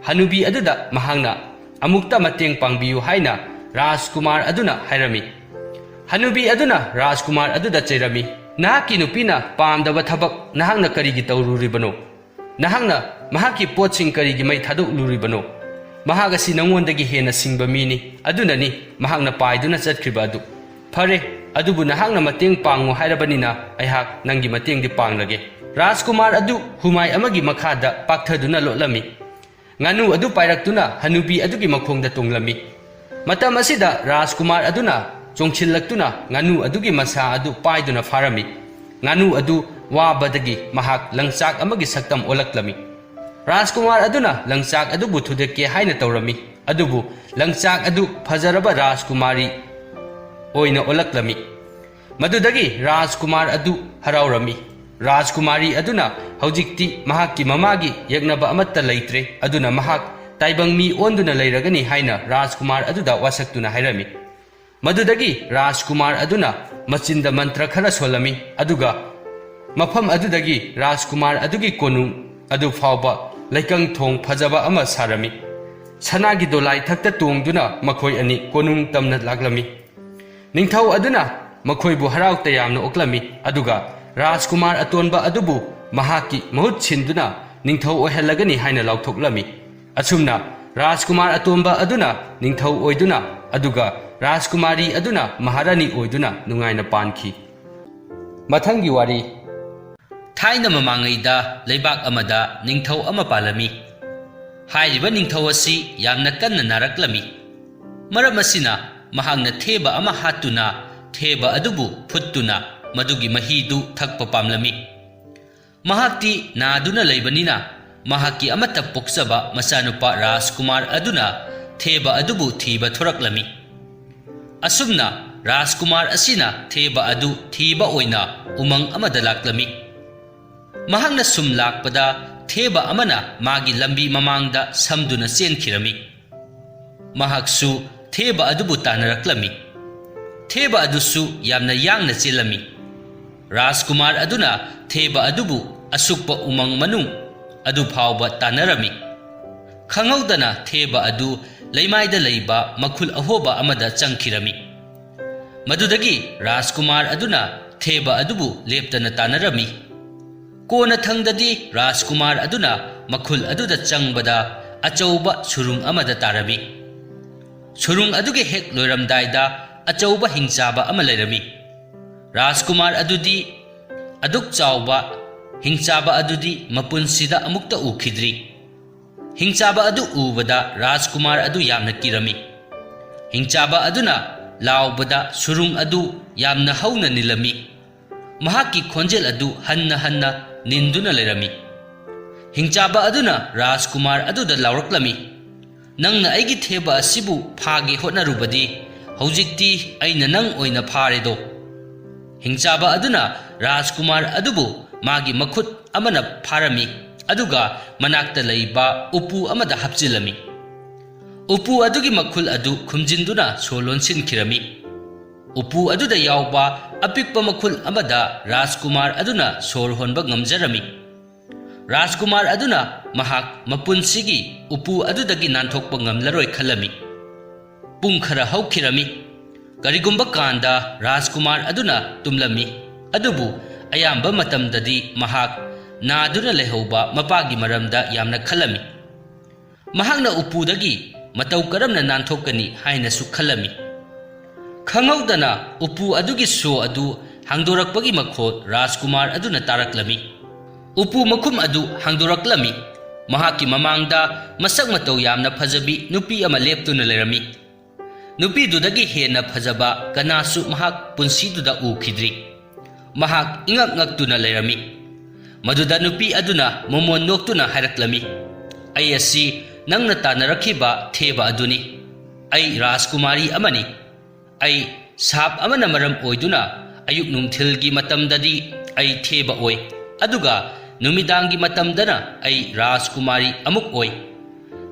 ꯍꯅꯨꯕꯤ ꯑꯗꯨꯗ ꯃꯍꯥꯛꯅ ꯑꯃꯨꯛꯇ ꯃꯇꯦꯡ ꯄꯥꯡꯕꯤꯌꯨ ꯍꯥꯏꯅ ꯔꯥꯖꯀꯨꯃꯥꯔ ꯑꯗꯨꯅ ꯍꯥꯏꯔꯝꯃꯤ꯫ ꯍꯅꯨꯕꯤ ꯑꯗꯨꯅ ꯔꯥꯖꯀꯨꯃꯥꯔ ꯑꯗꯨꯗ ꯆꯩꯔꯝꯃꯤ, "ꯅꯍꯥꯛꯀꯤ ꯅꯨꯄꯤꯅ ꯄꯥꯝꯗꯕ ꯊꯕꯛ ꯅꯍꯥꯛꯅ ꯀꯔꯤꯒꯤ ꯇꯧꯔꯨꯔꯤꯕꯅꯣ? ꯅꯍꯥꯛꯅ ꯃꯍꯥꯛꯀꯤ ꯄꯣꯠꯁꯤꯡ ꯀꯔꯤꯒꯤ ꯃꯩ ꯊꯥꯗꯣꯛꯂꯨꯔꯤꯕꯅꯣ? ꯃꯍꯥꯛ ꯑꯁꯤ ꯅꯉꯣꯟꯗꯒꯤ ꯍꯦꯟꯅ ꯁꯤꯡꯕ ꯃꯤꯅꯤ, ꯑꯗꯨꯅꯅꯤ ꯃꯍꯥꯛꯅ ꯄꯥꯏꯗꯨꯅ ꯆꯠꯈ꯭ꯔꯤꯕ ꯑꯗꯨ꯫ ꯐꯔꯦ, ꯑꯗꯨꯕꯨ ꯅꯍꯥꯛꯅ ꯃꯇꯦꯡ ꯄꯥꯡꯉꯨ ꯍꯥꯏꯔꯕꯅꯤꯅ ꯑꯩꯍꯥꯛ ꯅꯪꯒꯤ ꯃꯇꯦꯡꯗꯤ ꯄꯥꯡꯂꯒꯦ꯫" ꯔꯥꯖꯀꯨꯃꯥꯔ ꯑꯗꯨ ꯍꯨꯃꯥꯏ ꯑꯃꯒꯤ ꯃꯈꯥꯗ ꯄꯥꯛꯊꯗꯨꯅ ꯂꯣꯠꯂꯝꯃꯤ꯫ ꯉꯥꯅꯨ ꯑꯗꯨ ꯄꯥꯏꯔꯛꯇꯨꯅ ꯍꯅꯨꯕꯤ ꯑꯗꯨꯒꯤ ꯃꯈꯣꯡꯗ ꯇꯣꯡꯂꯝꯃꯤ꯫ ꯃꯇꯝ ꯑꯁꯤꯗ ꯔꯥꯖꯀꯨꯃꯥꯔ ꯑꯗꯨꯅ ꯆꯣꯡꯁꯤꯜꯂꯛꯇꯨꯅ ꯉꯥꯅꯨ ꯑꯗꯨꯒꯤ ꯃꯁꯥ ꯑꯗꯨ ꯄꯥꯏꯗꯨꯅ ꯐꯥꯔꯝꯃꯤ꯫ ꯉꯥꯅꯨ ꯑꯗꯨ ꯋꯥꯕꯗꯒꯤ ꯃꯍꯥꯛ ꯂꯪꯆꯥꯛ ꯑꯃꯒꯤ ꯁꯛꯇꯝ ꯑꯣꯜꯂꯛꯂꯝꯃꯤ꯫ ꯔꯥꯖꯀꯨꯃꯥꯔ ꯑꯗꯨꯅ ꯂꯪꯆꯥꯛ ꯑꯗꯨꯕꯨ ꯊꯨꯗꯦꯛꯀꯦ ꯍꯥꯏꯅ ꯇꯧꯔꯝꯃꯤ, ꯑꯗꯨꯕꯨ ꯂꯪꯆꯥꯛ ꯑꯗꯨ ꯐꯖꯔꯕ ꯔꯥꯖꯀꯨꯃꯥꯔꯤ ꯑꯣꯏꯅ ꯑꯣꯜꯂꯛꯂꯝꯃꯤ꯫ ꯃꯗꯨꯗꯒꯤ ꯔꯥꯖꯀꯨꯃꯥꯔ ꯑꯗꯨ ꯍꯔꯥꯎꯔꯝꯃꯤ꯫ ꯔꯥꯖꯀꯨꯃꯥꯔꯤ ꯑꯗꯨꯅ ꯍꯧꯖꯤꯛꯇꯤ ꯃꯍꯥꯛꯀꯤ ꯃꯃꯥꯒꯤ ꯌꯦꯛꯅꯕ ꯑꯃꯠꯇ ꯂꯩꯇ꯭ꯔꯦ, ꯑꯗꯨꯅ ꯃꯍꯥꯛ ꯇꯥꯏꯕꯪ ꯃꯤ ꯑꯣꯟꯗꯨꯅ ꯂꯩꯔꯒꯅꯤ ꯍꯥꯏꯅ ꯔꯥꯖꯀꯨꯃꯥꯔ ꯑꯗꯨꯗ ꯋꯥꯁꯛꯇꯨꯅ ꯍꯥꯏꯔꯝꯃꯤ꯫ ꯃꯗꯨꯗꯒꯤ ꯔꯥꯖꯀꯨꯃꯥꯔ ꯑꯗꯨꯅ ꯃꯆꯤꯟꯗ ꯃꯟꯇ꯭ꯔ ꯈꯔ ꯁꯣꯜꯂꯝꯃꯤ, ꯑꯗꯨꯒ ꯃꯐꯝ ꯑꯗꯨꯗꯒꯤ ꯔꯥꯖꯀꯨꯃꯥꯔ ꯑꯗꯨꯒꯤ ꯀꯣꯅꯨꯡ ꯑꯗꯨ ꯐꯥꯎꯕ ꯂꯩꯀꯪ ꯊꯣꯡ ꯐꯖꯕ ꯑꯃ ꯁꯥꯔꯝꯃꯤ꯫ ꯁꯅꯥꯒꯤ ꯗꯣꯂꯥꯏ ꯊꯛꯇ ꯇꯣꯡꯗꯨꯅ ꯃꯈꯣꯏ ꯑꯅꯤ ꯀꯣꯅꯨꯡ ꯇꯝꯅ ꯂꯥꯛꯂꯝꯃꯤ꯫ ꯅꯤꯡꯊꯧ ꯑꯗꯨꯅ ꯃꯈꯣꯏꯕꯨ ꯍꯔꯥꯎ ꯇꯌꯥꯝꯅ ꯑꯣꯛꯂꯝꯃꯤ, ꯑꯗꯨꯒ ꯔꯥꯖꯀꯨꯃꯥꯔ ꯑꯇꯣꯟꯕ ꯑꯗꯨꯕꯨ ꯃꯍꯥꯛꯀꯤ ꯃꯍꯨꯠ ꯁꯤꯟꯗꯨꯅ ꯅꯤꯡꯊꯧ ꯑꯣꯏꯍꯜꯂꯒꯅꯤ ꯍꯥꯏꯅ ꯂꯥꯎꯊꯣꯛꯂꯝꯃꯤ꯫ ꯑꯁꯨꯝꯅ ꯔꯥꯖꯀꯨꯃꯥꯔ ꯑꯇꯣꯟꯕ ꯑꯗꯨꯅ ꯅꯤꯡꯊꯧ ꯑꯣꯏꯗꯨꯅ, ꯑꯗꯨꯒ ꯔꯥꯖꯀꯨꯃꯥꯔꯤ ꯑꯗꯨꯅ ꯃꯍꯥꯔꯥꯅꯤ ꯑꯣꯏꯗꯨꯅ ꯅꯨꯡꯉꯥꯏꯅ ꯄꯥꯟꯈꯤ꯫ ꯃꯊꯪꯒꯤ ꯋꯥꯔꯤ꯫ ꯊꯥꯏꯅ ꯃꯃꯥꯡꯉꯩꯗ ꯂꯩꯕꯥꯛ ꯑꯃꯗ ꯅꯤꯡꯊꯧ ꯑꯃ ꯄꯥꯜꯂꯝꯃꯤ꯫ ꯍꯥꯏꯔꯤꯕ ꯅꯤꯡꯊꯧ ꯑꯁꯤ ꯌꯥꯝꯅ ꯀꯟꯅ ꯅꯥꯔꯛꯂꯝꯃꯤ꯫ ꯃꯔꯝ ꯑꯁꯤꯅ ꯃꯍꯥꯛꯅ ꯊꯦꯕ ꯑꯃ ꯍꯥꯠꯇꯨꯅ ꯊꯦꯕ ꯑꯗꯨꯕꯨ ꯐꯨꯠꯇꯨꯅ ꯃꯗꯨꯒꯤ ꯃꯍꯤꯗꯨ ꯊꯛꯄ ꯄꯥꯝꯂꯝꯃꯤ꯫ ꯃꯍꯥꯛꯇꯤ ꯅꯥꯗꯨꯅ ꯂꯩꯕꯅꯤꯅ ꯃꯍꯥꯛꯀꯤ ꯑꯃꯠꯇ ꯄꯣꯛꯆꯕ ꯃꯆꯥꯅꯨꯄꯥ ꯔꯥꯖꯀꯨꯃꯥꯔ ꯑꯗꯨꯅ ꯊꯦꯕ ꯑꯗꯨꯕꯨ ꯊꯤꯕ ꯊꯣꯔꯛꯂꯝꯃꯤ꯫ ꯑꯁꯨꯝꯅ ꯔꯥꯖꯀꯨꯃꯥꯔ ꯑꯁꯤꯅ ꯊꯦꯕ ꯑꯗꯨ ꯊꯤꯕ ꯑꯣꯏꯅ ꯎꯃꯪ ꯑꯃꯗ ꯂꯥꯛꯂꯝꯃꯤ꯫ ꯃꯍꯥꯛꯅ ꯁꯨꯝ ꯂꯥꯛꯄꯗ ꯊꯦꯕ ꯑꯃꯅ ꯃꯥꯒꯤ ꯂꯝꯕꯤ ꯃꯃꯥꯡꯗ ꯁꯝꯗꯨꯅ ꯆꯦꯟꯈꯤꯔꯝꯃꯤ꯫ ꯃꯍꯥꯛꯁꯨ ꯊꯦꯕ ꯑꯗꯨꯕꯨ ꯇꯥꯟꯅꯔꯛꯂꯝꯃꯤ꯫ ꯊꯦꯕ ꯑꯗꯨꯁꯨ ꯌꯥꯝꯅ ꯌꯥꯡꯅ ꯆꯦꯜꯂꯝꯃꯤ꯫ ꯔꯥꯖꯀꯨꯃꯥꯔ ꯑꯗꯨꯅ ꯊꯦꯕ ꯑꯗꯨꯕꯨ ꯑꯁꯨꯛꯄ ꯎꯃꯪ ꯃꯅꯨꯡ ꯑꯗꯨ ꯐꯥꯎꯕ ꯇꯥꯟꯅꯔꯝꯃꯤ꯫ ꯈꯪꯍꯧꯗꯅ ꯊꯦꯕ ꯑꯗꯨ ꯂꯩꯃꯥꯏꯗ ꯂꯩꯕ ꯃꯈꯨꯜ ꯑꯍꯣꯕ ꯑꯃꯗ ꯆꯪꯈꯤꯔꯝꯃꯤ꯫ ꯃꯗꯨꯗꯒꯤ ꯔꯥꯖꯀꯨꯃꯥꯔ ꯑꯗꯨꯅ ꯊꯦꯕ ꯑꯗꯨꯕꯨ ꯂꯦꯞꯇꯅ ꯇꯥꯟꯅꯔꯝꯃꯤ꯫ ꯀꯣꯟꯅꯊꯪꯗꯗꯤ ꯔꯥꯖꯀꯨꯃꯥꯔ ꯑꯗꯨꯅ ꯃꯈꯨꯜ ꯑꯗꯨꯗ ꯆꯪꯕꯗ ꯑꯆꯧꯕ ꯁꯨꯔꯨꯡ ꯑꯃꯗ ꯇꯥꯔꯝꯃꯤ꯫ ꯁꯨꯔꯨꯡ ꯑꯗꯨꯒꯤ ꯍꯦꯛ ꯂꯣꯏꯔꯝꯗꯥꯏꯗ ꯑꯆꯧꯕ ꯍꯤꯡꯆꯥꯕ ꯑꯃ ꯂꯩꯔꯝꯃꯤ꯫ ꯔꯥꯖꯀꯨꯃꯥꯔ ꯑꯗꯨꯗꯤ ꯑꯗꯨꯛ ꯆꯥꯎꯕ ꯍꯤꯡꯆꯥꯕ ꯑꯗꯨꯗꯤ ꯃꯄꯨꯟꯁꯤꯗ ꯑꯃꯨꯛꯇ ꯎꯈꯤꯗ꯭ꯔꯤ꯫ ꯍꯤꯡꯆꯥꯕ ꯑꯗꯨ ꯎꯕꯗ ꯔꯥꯖꯀꯨꯃꯥꯔ ꯑꯗꯨ ꯌꯥꯝꯅ ꯀꯤꯔꯝꯃꯤ꯫ ꯍꯤꯡꯆꯥꯕ ꯑꯗꯨꯅ ꯂꯥꯎꯕꯗ ꯁꯨꯔꯨꯡ ꯑꯗꯨ ꯌꯥꯝꯅ ꯍꯧꯅ ꯅꯤꯜꯂꯝꯃꯤ꯫ ꯃꯍꯥꯛꯀꯤ ꯈꯣꯟꯖꯦꯜ ꯑꯗꯨ ꯍꯟꯅ ꯍꯟꯅ ꯅꯤꯟꯗꯨꯅ ꯂꯩꯔꯝꯃꯤ꯫ ꯍꯤꯡꯆꯥꯕ ꯑꯗꯨꯅ ꯔꯥꯖꯀꯨꯃꯥꯔ ꯑꯗꯨꯗ ꯂꯥꯎꯔꯛꯂꯝꯃꯤ, "ꯅꯪꯅ ꯑꯩꯒꯤ ꯊꯦꯕ ꯑꯁꯤꯕꯨ ꯐꯥꯒꯦ ꯍꯣꯠꯅꯔꯨꯕꯗꯤ, ꯍꯧꯖꯤꯛꯇꯤ ꯑꯩꯅ ꯅꯪ ꯑꯣꯏꯅ ꯐꯥꯔꯦꯗꯣ!" ꯍꯤꯡꯆꯥꯕ ꯑꯗꯨꯅ ꯔꯥꯖꯀꯨꯃꯥꯔ ꯑꯗꯨꯕꯨ ꯃꯥꯒꯤ ꯃꯈꯨꯠ ꯑꯃꯅ ꯐꯥꯔꯝꯃꯤ, ꯑꯗꯨꯒ ꯃꯅꯥꯛꯇ ꯂꯩꯕ ꯎꯄꯨ ꯑꯃꯗ ꯍꯥꯞꯆꯤꯜꯂꯝꯃꯤ꯫ ꯎꯄꯨ ꯑꯗꯨꯒꯤ ꯃꯈꯨꯜ ꯑꯗꯨ ꯈꯨꯝꯖꯤꯟꯗꯨꯅ ꯁꯣ ꯂꯣꯟꯁꯤꯟꯈꯤꯔꯝꯃꯤ꯫ ꯎꯄꯨ ꯑꯗꯨꯗ ꯌꯥꯎꯕ ꯑꯄꯤꯛꯄ ꯃꯈꯨꯜ ꯑꯃꯗ ꯔꯥꯖꯀꯨꯃꯥꯔ ꯑꯗꯨꯅ ꯁꯣꯔ ꯍꯣꯟꯕ ꯉꯝꯖꯔꯝꯃꯤ꯫ ꯔꯥꯖꯀꯨꯃꯥꯔ ꯑꯗꯨꯅ ꯃꯍꯥꯛ ꯃꯄꯨꯟꯁꯤꯒꯤ ꯎꯄꯨ ꯑꯗꯨꯗꯒꯤ ꯅꯥꯟꯊꯣꯛꯄ ꯉꯝꯂꯔꯣꯏ ꯈꯜꯂꯝꯃꯤ꯫ ꯄꯨꯡ ꯈꯔ ꯍꯧꯈꯤꯔꯝꯃꯤ꯫ ꯀꯔꯤꯒꯨꯝꯕ ꯀꯥꯟꯗ ꯔꯥꯖꯀꯨꯃꯥꯔ ꯑꯗꯨꯅ ꯇꯨꯝꯂꯝꯃꯤ, ꯑꯗꯨꯕꯨ ꯑꯌꯥꯝꯕ ꯃꯇꯝꯗꯗꯤ ꯃꯍꯥꯛ ꯅꯥꯗꯨꯅ ꯂꯩꯍꯧꯕ ꯃꯄꯥꯒꯤ ꯃꯔꯝꯗ ꯌꯥꯝꯅ ꯈꯜꯂꯝꯃꯤ꯫ ꯃꯍꯥꯛꯅ ꯎꯄꯨꯗꯒꯤ ꯃꯇꯧ ꯀꯔꯝꯅ ꯅꯥꯟꯊꯣꯛꯀꯅꯤ ꯍꯥꯏꯅꯁꯨ ꯈꯜꯂꯝꯃꯤ꯫ ꯈꯪꯍꯧꯗꯅ ꯎꯄꯨ ꯑꯗꯨꯒꯤ ꯁꯣ ꯑꯗꯨ ꯍꯥꯡꯗꯣꯔꯛꯄꯒꯤ ꯃꯈꯣꯜ ꯔꯥꯖꯀꯨꯃꯥꯔ ꯑꯗꯨꯅ ꯇꯥꯔꯛꯂꯝꯃꯤ꯫ ꯎꯄꯨ ꯃꯈꯨꯝ ꯑꯗꯨ ꯍꯥꯡꯗꯣꯔꯛꯂꯝꯃꯤ꯫ ꯃꯍꯥꯛꯀꯤ ꯃꯃꯥꯡꯗ ꯃꯁꯛ ꯃꯇꯧ ꯌꯥꯝꯅ ꯐꯖꯕꯤ ꯅꯨꯄꯤ ꯑꯃ ꯂꯦꯞꯇꯨꯅ ꯂꯩꯔꯝꯃꯤ꯫ ꯅꯨꯄꯤꯗꯨꯗꯒꯤ ꯍꯦꯟꯅ ꯐꯖꯕ ꯀꯅꯥꯁꯨ ꯃꯍꯥꯛ ꯄꯨꯟꯁꯤꯗꯨꯗ ꯎꯈꯤꯗ꯭ꯔꯤ꯫ ꯃꯍꯥꯛ ꯏꯉꯛ ꯉꯛꯇꯨꯅ ꯂꯩꯔꯝꯃꯤ꯫ ꯃꯗꯨꯗ ꯅꯨꯄꯤ ꯑꯗꯨꯅ ꯃꯃꯣꯟ ꯅꯣꯛꯇꯨꯅ ꯍꯥꯏꯔꯛꯂꯝꯃꯤ, "ꯑꯩ ꯑꯁꯤ ꯅꯪꯅ ꯇꯥꯟꯅꯔꯛꯈꯤꯕ ꯊꯦꯕ ꯑꯗꯨꯅꯤ꯫ ꯑꯩ ꯔꯥꯖꯀꯨꯃꯥꯔꯤ ꯑꯃꯅꯤ꯫ ꯑꯩ ꯁꯥꯞ ꯑꯃꯅ ꯃꯔꯝ ꯑꯣꯏꯗꯨꯅ ꯑꯌꯨꯛ ꯅꯨꯡꯊꯤꯜꯒꯤ ꯃꯇꯝꯗꯗꯤ ꯑꯩ ꯊꯦꯕ ꯑꯣꯏ, ꯑꯗꯨꯒ ꯅꯨꯃꯤꯗꯥꯡꯒꯤ ꯃꯇꯝꯗꯅ ꯑꯩ ꯔꯥꯖꯀꯨꯃꯥꯔꯤ ꯑꯃꯨꯛ ꯑꯣꯏ꯫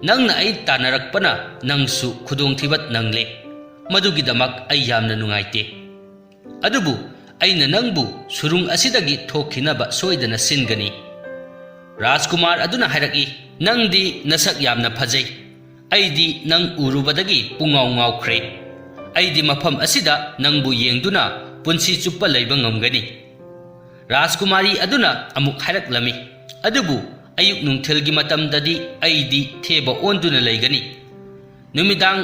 ꯅꯪꯅ ꯑꯩ ꯇꯥꯟꯅꯔꯛꯄꯅ ꯅꯪꯁꯨ ꯈꯨꯗꯣꯡꯊꯤꯕ ꯅꯪꯂꯦ꯫ ꯃꯗꯨꯒꯤꯗꯃꯛ ꯑꯩ ꯌꯥꯝꯅ ꯅꯨꯡꯉꯥꯏꯇꯦ꯫ ꯑꯗꯨꯕꯨ ꯑꯩꯅ ꯅꯪꯕꯨ ꯁꯨꯔꯨꯡ ꯑꯁꯤꯗꯒꯤ ꯊꯣꯛꯈꯤꯅꯕ ꯁꯣꯏꯗꯅ ꯁꯤꯟꯒꯅꯤ꯫" ꯔꯥꯖꯀꯨꯃꯥꯔ ꯑꯗꯨꯅ ꯍꯥꯏꯔꯛꯏ, "ꯅꯪꯗꯤ ꯅꯁꯛ ꯌꯥꯝꯅ ꯐꯖꯩ꯫ ꯑꯩꯗꯤ ꯅꯪ ꯎꯔꯨꯕꯗꯒꯤ ꯄꯨꯡꯉꯥꯎ ꯉꯥꯎꯈ꯭ꯔꯦ꯫ ꯑꯩꯗꯤ ꯃꯐꯝ ꯑꯁꯤꯗ ꯅꯪꯕꯨ ꯌꯦꯡꯗꯨꯅ ꯄꯨꯟꯁꯤ ꯆꯨꯞꯄ ꯂꯩꯕ ꯉꯝꯒꯅꯤ꯫" ꯔꯥꯖꯀꯨꯃꯥꯔꯤ ꯑꯗꯨꯅ ꯑꯃꯨꯛ ꯍꯥꯏꯔꯛꯂꯝꯃꯤ, "ꯑꯗꯨꯕꯨ ꯑꯌꯨꯛ ꯅꯨꯡꯊꯤꯜꯒꯤ ꯃꯇꯝꯗꯗꯤ ꯑꯩꯗꯤ ꯊꯦꯕ ꯑꯣꯟꯗꯨꯅ ꯂꯩꯒꯅꯤ꯫ ꯅꯨꯃꯤꯗꯥꯡ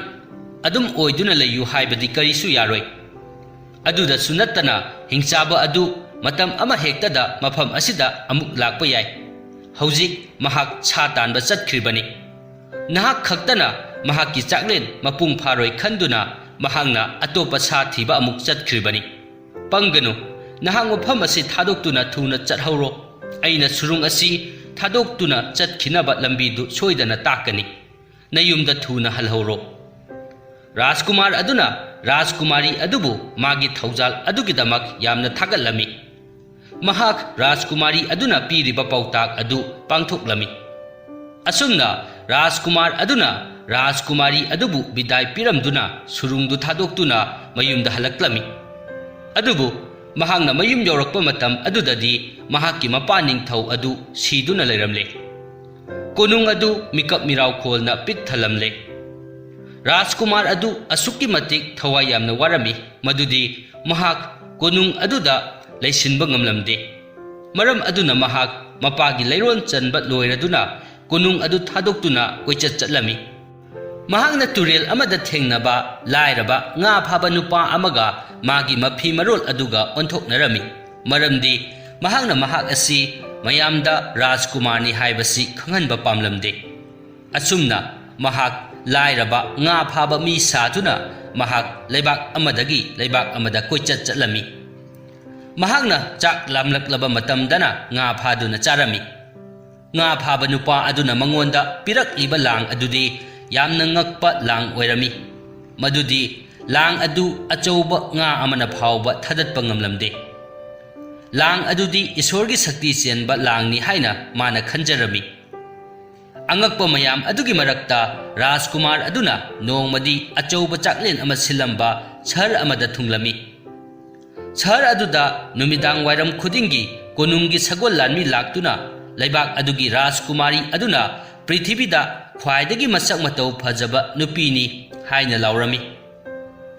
ꯑꯗꯨꯝ ꯑꯣꯏꯗꯨꯅ ꯂꯩꯌꯨ ꯍꯥꯏꯕꯗꯤ ꯀꯔꯤꯁꯨ ꯌꯥꯔꯣꯏ꯫ ꯑꯗꯨꯗꯁꯨ ꯅꯠꯇꯅ ꯍꯤꯡꯆꯥꯕ ꯑꯗꯨ ꯃꯇꯝ ꯑꯃ ꯍꯦꯛꯇꯗ ꯃꯐꯝ ꯑꯁꯤꯗ ꯑꯃꯨꯛ ꯂꯥꯛꯄ ꯌꯥꯏ꯫ ꯍꯧꯖꯤꯛ ꯃꯍꯥꯛ ꯁꯥ ꯇꯥꯟꯕ ꯆꯠꯈ꯭ꯔꯤꯕꯅꯤ꯫ ꯅꯍꯥꯛ ꯈꯛꯇꯅ ꯃꯍꯥꯛꯀꯤ ꯆꯥꯛꯂꯦꯟ ꯃꯄꯨꯡ ꯐꯥꯔꯣꯏ ꯈꯟꯗꯨꯅ ꯃꯍꯥꯛꯅ ꯑꯇꯣꯞꯄ ꯁꯥ ꯊꯤꯕ ꯑꯃꯨꯛ ꯆꯠꯈ꯭ꯔꯤꯕꯅꯤ꯫ ꯄꯪꯒꯅꯨ, ꯅꯍꯥꯛ ꯃꯐꯝ ꯑꯁꯤ ꯊꯥꯗꯣꯛꯇꯨꯅ ꯊꯨꯅ ꯆꯠꯍꯧꯔꯣ꯫ ꯑꯩꯅ ꯁꯨꯔꯨꯡ ꯑꯁꯤ ꯊꯥꯗꯣꯛꯇꯨꯅ ꯆꯠꯈꯤꯅꯕ ꯂꯝꯕꯤꯗꯨ ꯁꯣꯏꯗꯅ ꯇꯥꯛꯀꯅꯤ꯫ ꯅꯌꯨꯝꯗ ꯊꯨꯅ ꯍꯜꯍꯧꯔꯣ꯫" ꯔꯥꯖꯀꯨꯃꯥꯔ ꯑꯗꯨꯅ ꯔꯥꯖꯀꯨꯃꯥꯔꯤ ꯑꯗꯨꯕꯨ ꯃꯥꯒꯤ ꯊꯧꯖꯥꯜ ꯑꯗꯨꯒꯤꯗꯃꯛ ꯌꯥꯝꯅ ꯊꯥꯒꯠꯂꯝꯃꯤ꯫ ꯃꯍꯥꯛ ꯔꯥꯖꯀꯨꯃꯥꯔꯤ ꯑꯗꯨꯅ ꯄꯤꯔꯤꯕ ꯄꯥꯎꯇꯥꯛ ꯑꯗꯨ ꯄꯥꯡꯊꯣꯛꯂꯝꯃꯤ꯫ ꯑꯁꯨꯝꯅ ꯔꯥꯖꯀꯨꯃꯥꯔ ꯑꯗꯨꯅ ꯔꯥꯖꯀꯨꯃꯥꯔꯤ ꯑꯗꯨꯕꯨ ꯕꯤꯗꯥꯏ ꯄꯤꯔꯝꯗꯨꯅ ꯁꯨꯔꯨꯡꯗꯨ ꯊꯥꯗꯣꯛꯇꯨꯅ ꯃꯌꯨꯝꯗ ꯍꯜꯂꯛꯂꯝꯃꯤ꯫ ꯑꯗꯨꯕꯨ ꯃꯍꯥꯛꯅ ꯃꯌꯨꯝ ꯌꯧꯔꯛꯄ ꯃꯇꯝ ꯑꯗꯨꯗꯗꯤ ꯃꯍꯥꯛꯀꯤ ꯃꯄꯥ ꯅꯤꯡꯊꯧ ꯑꯗꯨ ꯁꯤꯗꯨꯅ ꯂꯩꯔꯝꯂꯦ꯫ ꯀꯣꯅꯨꯡ ꯑꯗꯨ ꯃꯤꯀꯞ ꯃꯤꯔꯥꯎꯈꯣꯜꯅ ꯄꯤꯛ ꯊꯜꯂꯝꯂꯦ꯫ ꯔꯥꯖꯀꯨꯃꯥꯔ ꯑꯗꯨ ꯑꯁꯨꯛꯀꯤ ꯃꯇꯤꯛ ꯊꯋꯥꯏ ꯌꯥꯝꯅ ꯋꯥꯔꯝꯃꯤ, ꯃꯗꯨꯗꯤ ꯃꯍꯥꯛ ꯀꯣꯅꯨꯡ ꯑꯗꯨꯗ ꯂꯩꯁꯤꯟꯕ ꯉꯝꯂꯝꯗꯦ꯫ ꯃꯔꯝ ꯑꯗꯨꯅ ꯃꯍꯥꯛ ꯃꯄꯥꯒꯤ ꯂꯩꯔꯣꯟ ꯆꯟꯕ ꯂꯣꯏꯔꯗꯨꯅ ꯀꯣꯅꯨꯡ ꯑꯗꯨ ꯊꯥꯗꯣꯛꯇꯨꯅ ꯀꯣꯏꯆꯠ ꯆꯠꯂꯝꯃꯤ꯫ ꯃꯍꯥꯛꯅ ꯇꯨꯔꯦꯜ ꯑꯃꯗ ꯊꯦꯡꯅꯕ ꯂꯥꯏꯔꯕ ꯉꯥ ꯐꯥꯕ ꯅꯨꯄꯥ ꯑꯃꯒ ꯃꯥꯒꯤ ꯃꯐꯤ ꯃꯔꯣꯜ ꯑꯗꯨꯒ ꯑꯣꯟꯊꯣꯛꯅꯔꯝꯃꯤ, ꯃꯔꯝꯗꯤ ꯃꯍꯥꯛꯅ ꯃꯍꯥꯛ ꯑꯁꯤ ꯃꯌꯥꯝꯗ ꯔꯥꯖꯀꯨꯃꯥꯔꯅꯤ ꯍꯥꯏꯕꯁꯤ ꯈꯪꯍꯟꯕ ꯄꯥꯝꯂꯝꯗꯦ꯫ ꯑꯁꯨꯝꯅ ꯃꯍꯥꯛ ꯂꯥꯏꯔꯕ ꯉꯥ ꯐꯥꯕ ꯃꯤ ꯁꯥꯗꯨꯅ ꯃꯍꯥꯛ ꯂꯩꯕꯥꯛ ꯑꯃꯗꯒꯤ ꯂꯩꯕꯥꯛ ꯑꯃꯗ ꯀꯣꯏꯆꯠ ꯆꯠꯂꯝꯃꯤ꯫ ꯃꯍꯥꯛꯅ ꯆꯥꯛ ꯂꯥꯝꯂꯛꯂꯕ ꯃꯇꯝꯗꯅ ꯉꯥ ꯐꯥꯗꯨꯅ ꯆꯥꯔꯝꯃꯤ꯫ ꯉꯥ ꯐꯥꯕ ꯅꯨꯄꯥ ꯑꯗꯨꯅ ꯃꯉꯣꯟꯗ ꯄꯤꯔꯛꯂꯤꯕ ꯂꯥꯡ ꯑꯗꯨꯗꯤ ꯌꯥꯝꯅ ꯉꯛꯄ ꯂꯥꯡ ꯑꯣꯏꯔꯝꯃꯤ, ꯃꯗꯨꯗꯤ ꯂꯥꯡ ꯑꯗꯨ ꯑꯆꯧꯕ ꯉꯥ ꯑꯃꯅ ꯐꯥꯎꯕ ꯊꯥꯗꯠꯄ ꯉꯝꯂꯝꯗꯦ꯫ ꯂꯥꯡ ꯑꯗꯨꯗꯤ ꯏꯁꯣꯔꯒꯤ ꯁꯛꯇꯤ ꯆꯦꯟꯕ ꯂꯥꯡꯅꯤ ꯍꯥꯏꯅ ꯃꯥꯅ ꯈꯟꯖꯔꯝꯃꯤ꯫ ꯑꯉꯛꯄ ꯃꯌꯥꯝ ꯑꯗꯨꯒꯤ ꯃꯔꯛꯇ ꯔꯥꯖꯀꯨꯃꯥꯔ ꯑꯗꯨꯅ ꯅꯣꯡꯃꯗꯤ ꯑꯆꯧꯕ ꯆꯥꯛꯂꯦꯟ ꯑꯃ ꯁꯤꯜꯂꯝꯕ ꯁꯍꯔ ꯑꯃꯗ ꯊꯨꯡꯂꯝꯃꯤ꯫ ꯁꯍꯔ ꯑꯗꯨꯗ ꯅꯨꯃꯤꯗꯥꯡ ꯋꯥꯏꯔꯝ ꯈꯨꯗꯤꯡꯒꯤ ꯀꯣꯅꯨꯡꯒꯤ ꯁꯒꯣꯜ ꯂꯥꯟꯃꯤ ꯂꯥꯛꯇꯨꯅ ꯂꯩꯕꯥꯛ ꯑꯗꯨꯒꯤ ꯔꯥꯖꯀꯨꯃꯥꯔꯤ ꯑꯗꯨꯅ ꯄ꯭ꯔꯤꯊꯤꯕꯤꯗ ꯈ꯭ꯋꯥꯏꯗꯒꯤ ꯃꯁꯛ ꯃꯇꯧ ꯐꯖꯕ ꯅꯨꯄꯤꯅꯤ ꯍꯥꯏꯅ ꯂꯥꯎꯔꯝꯃꯤ꯫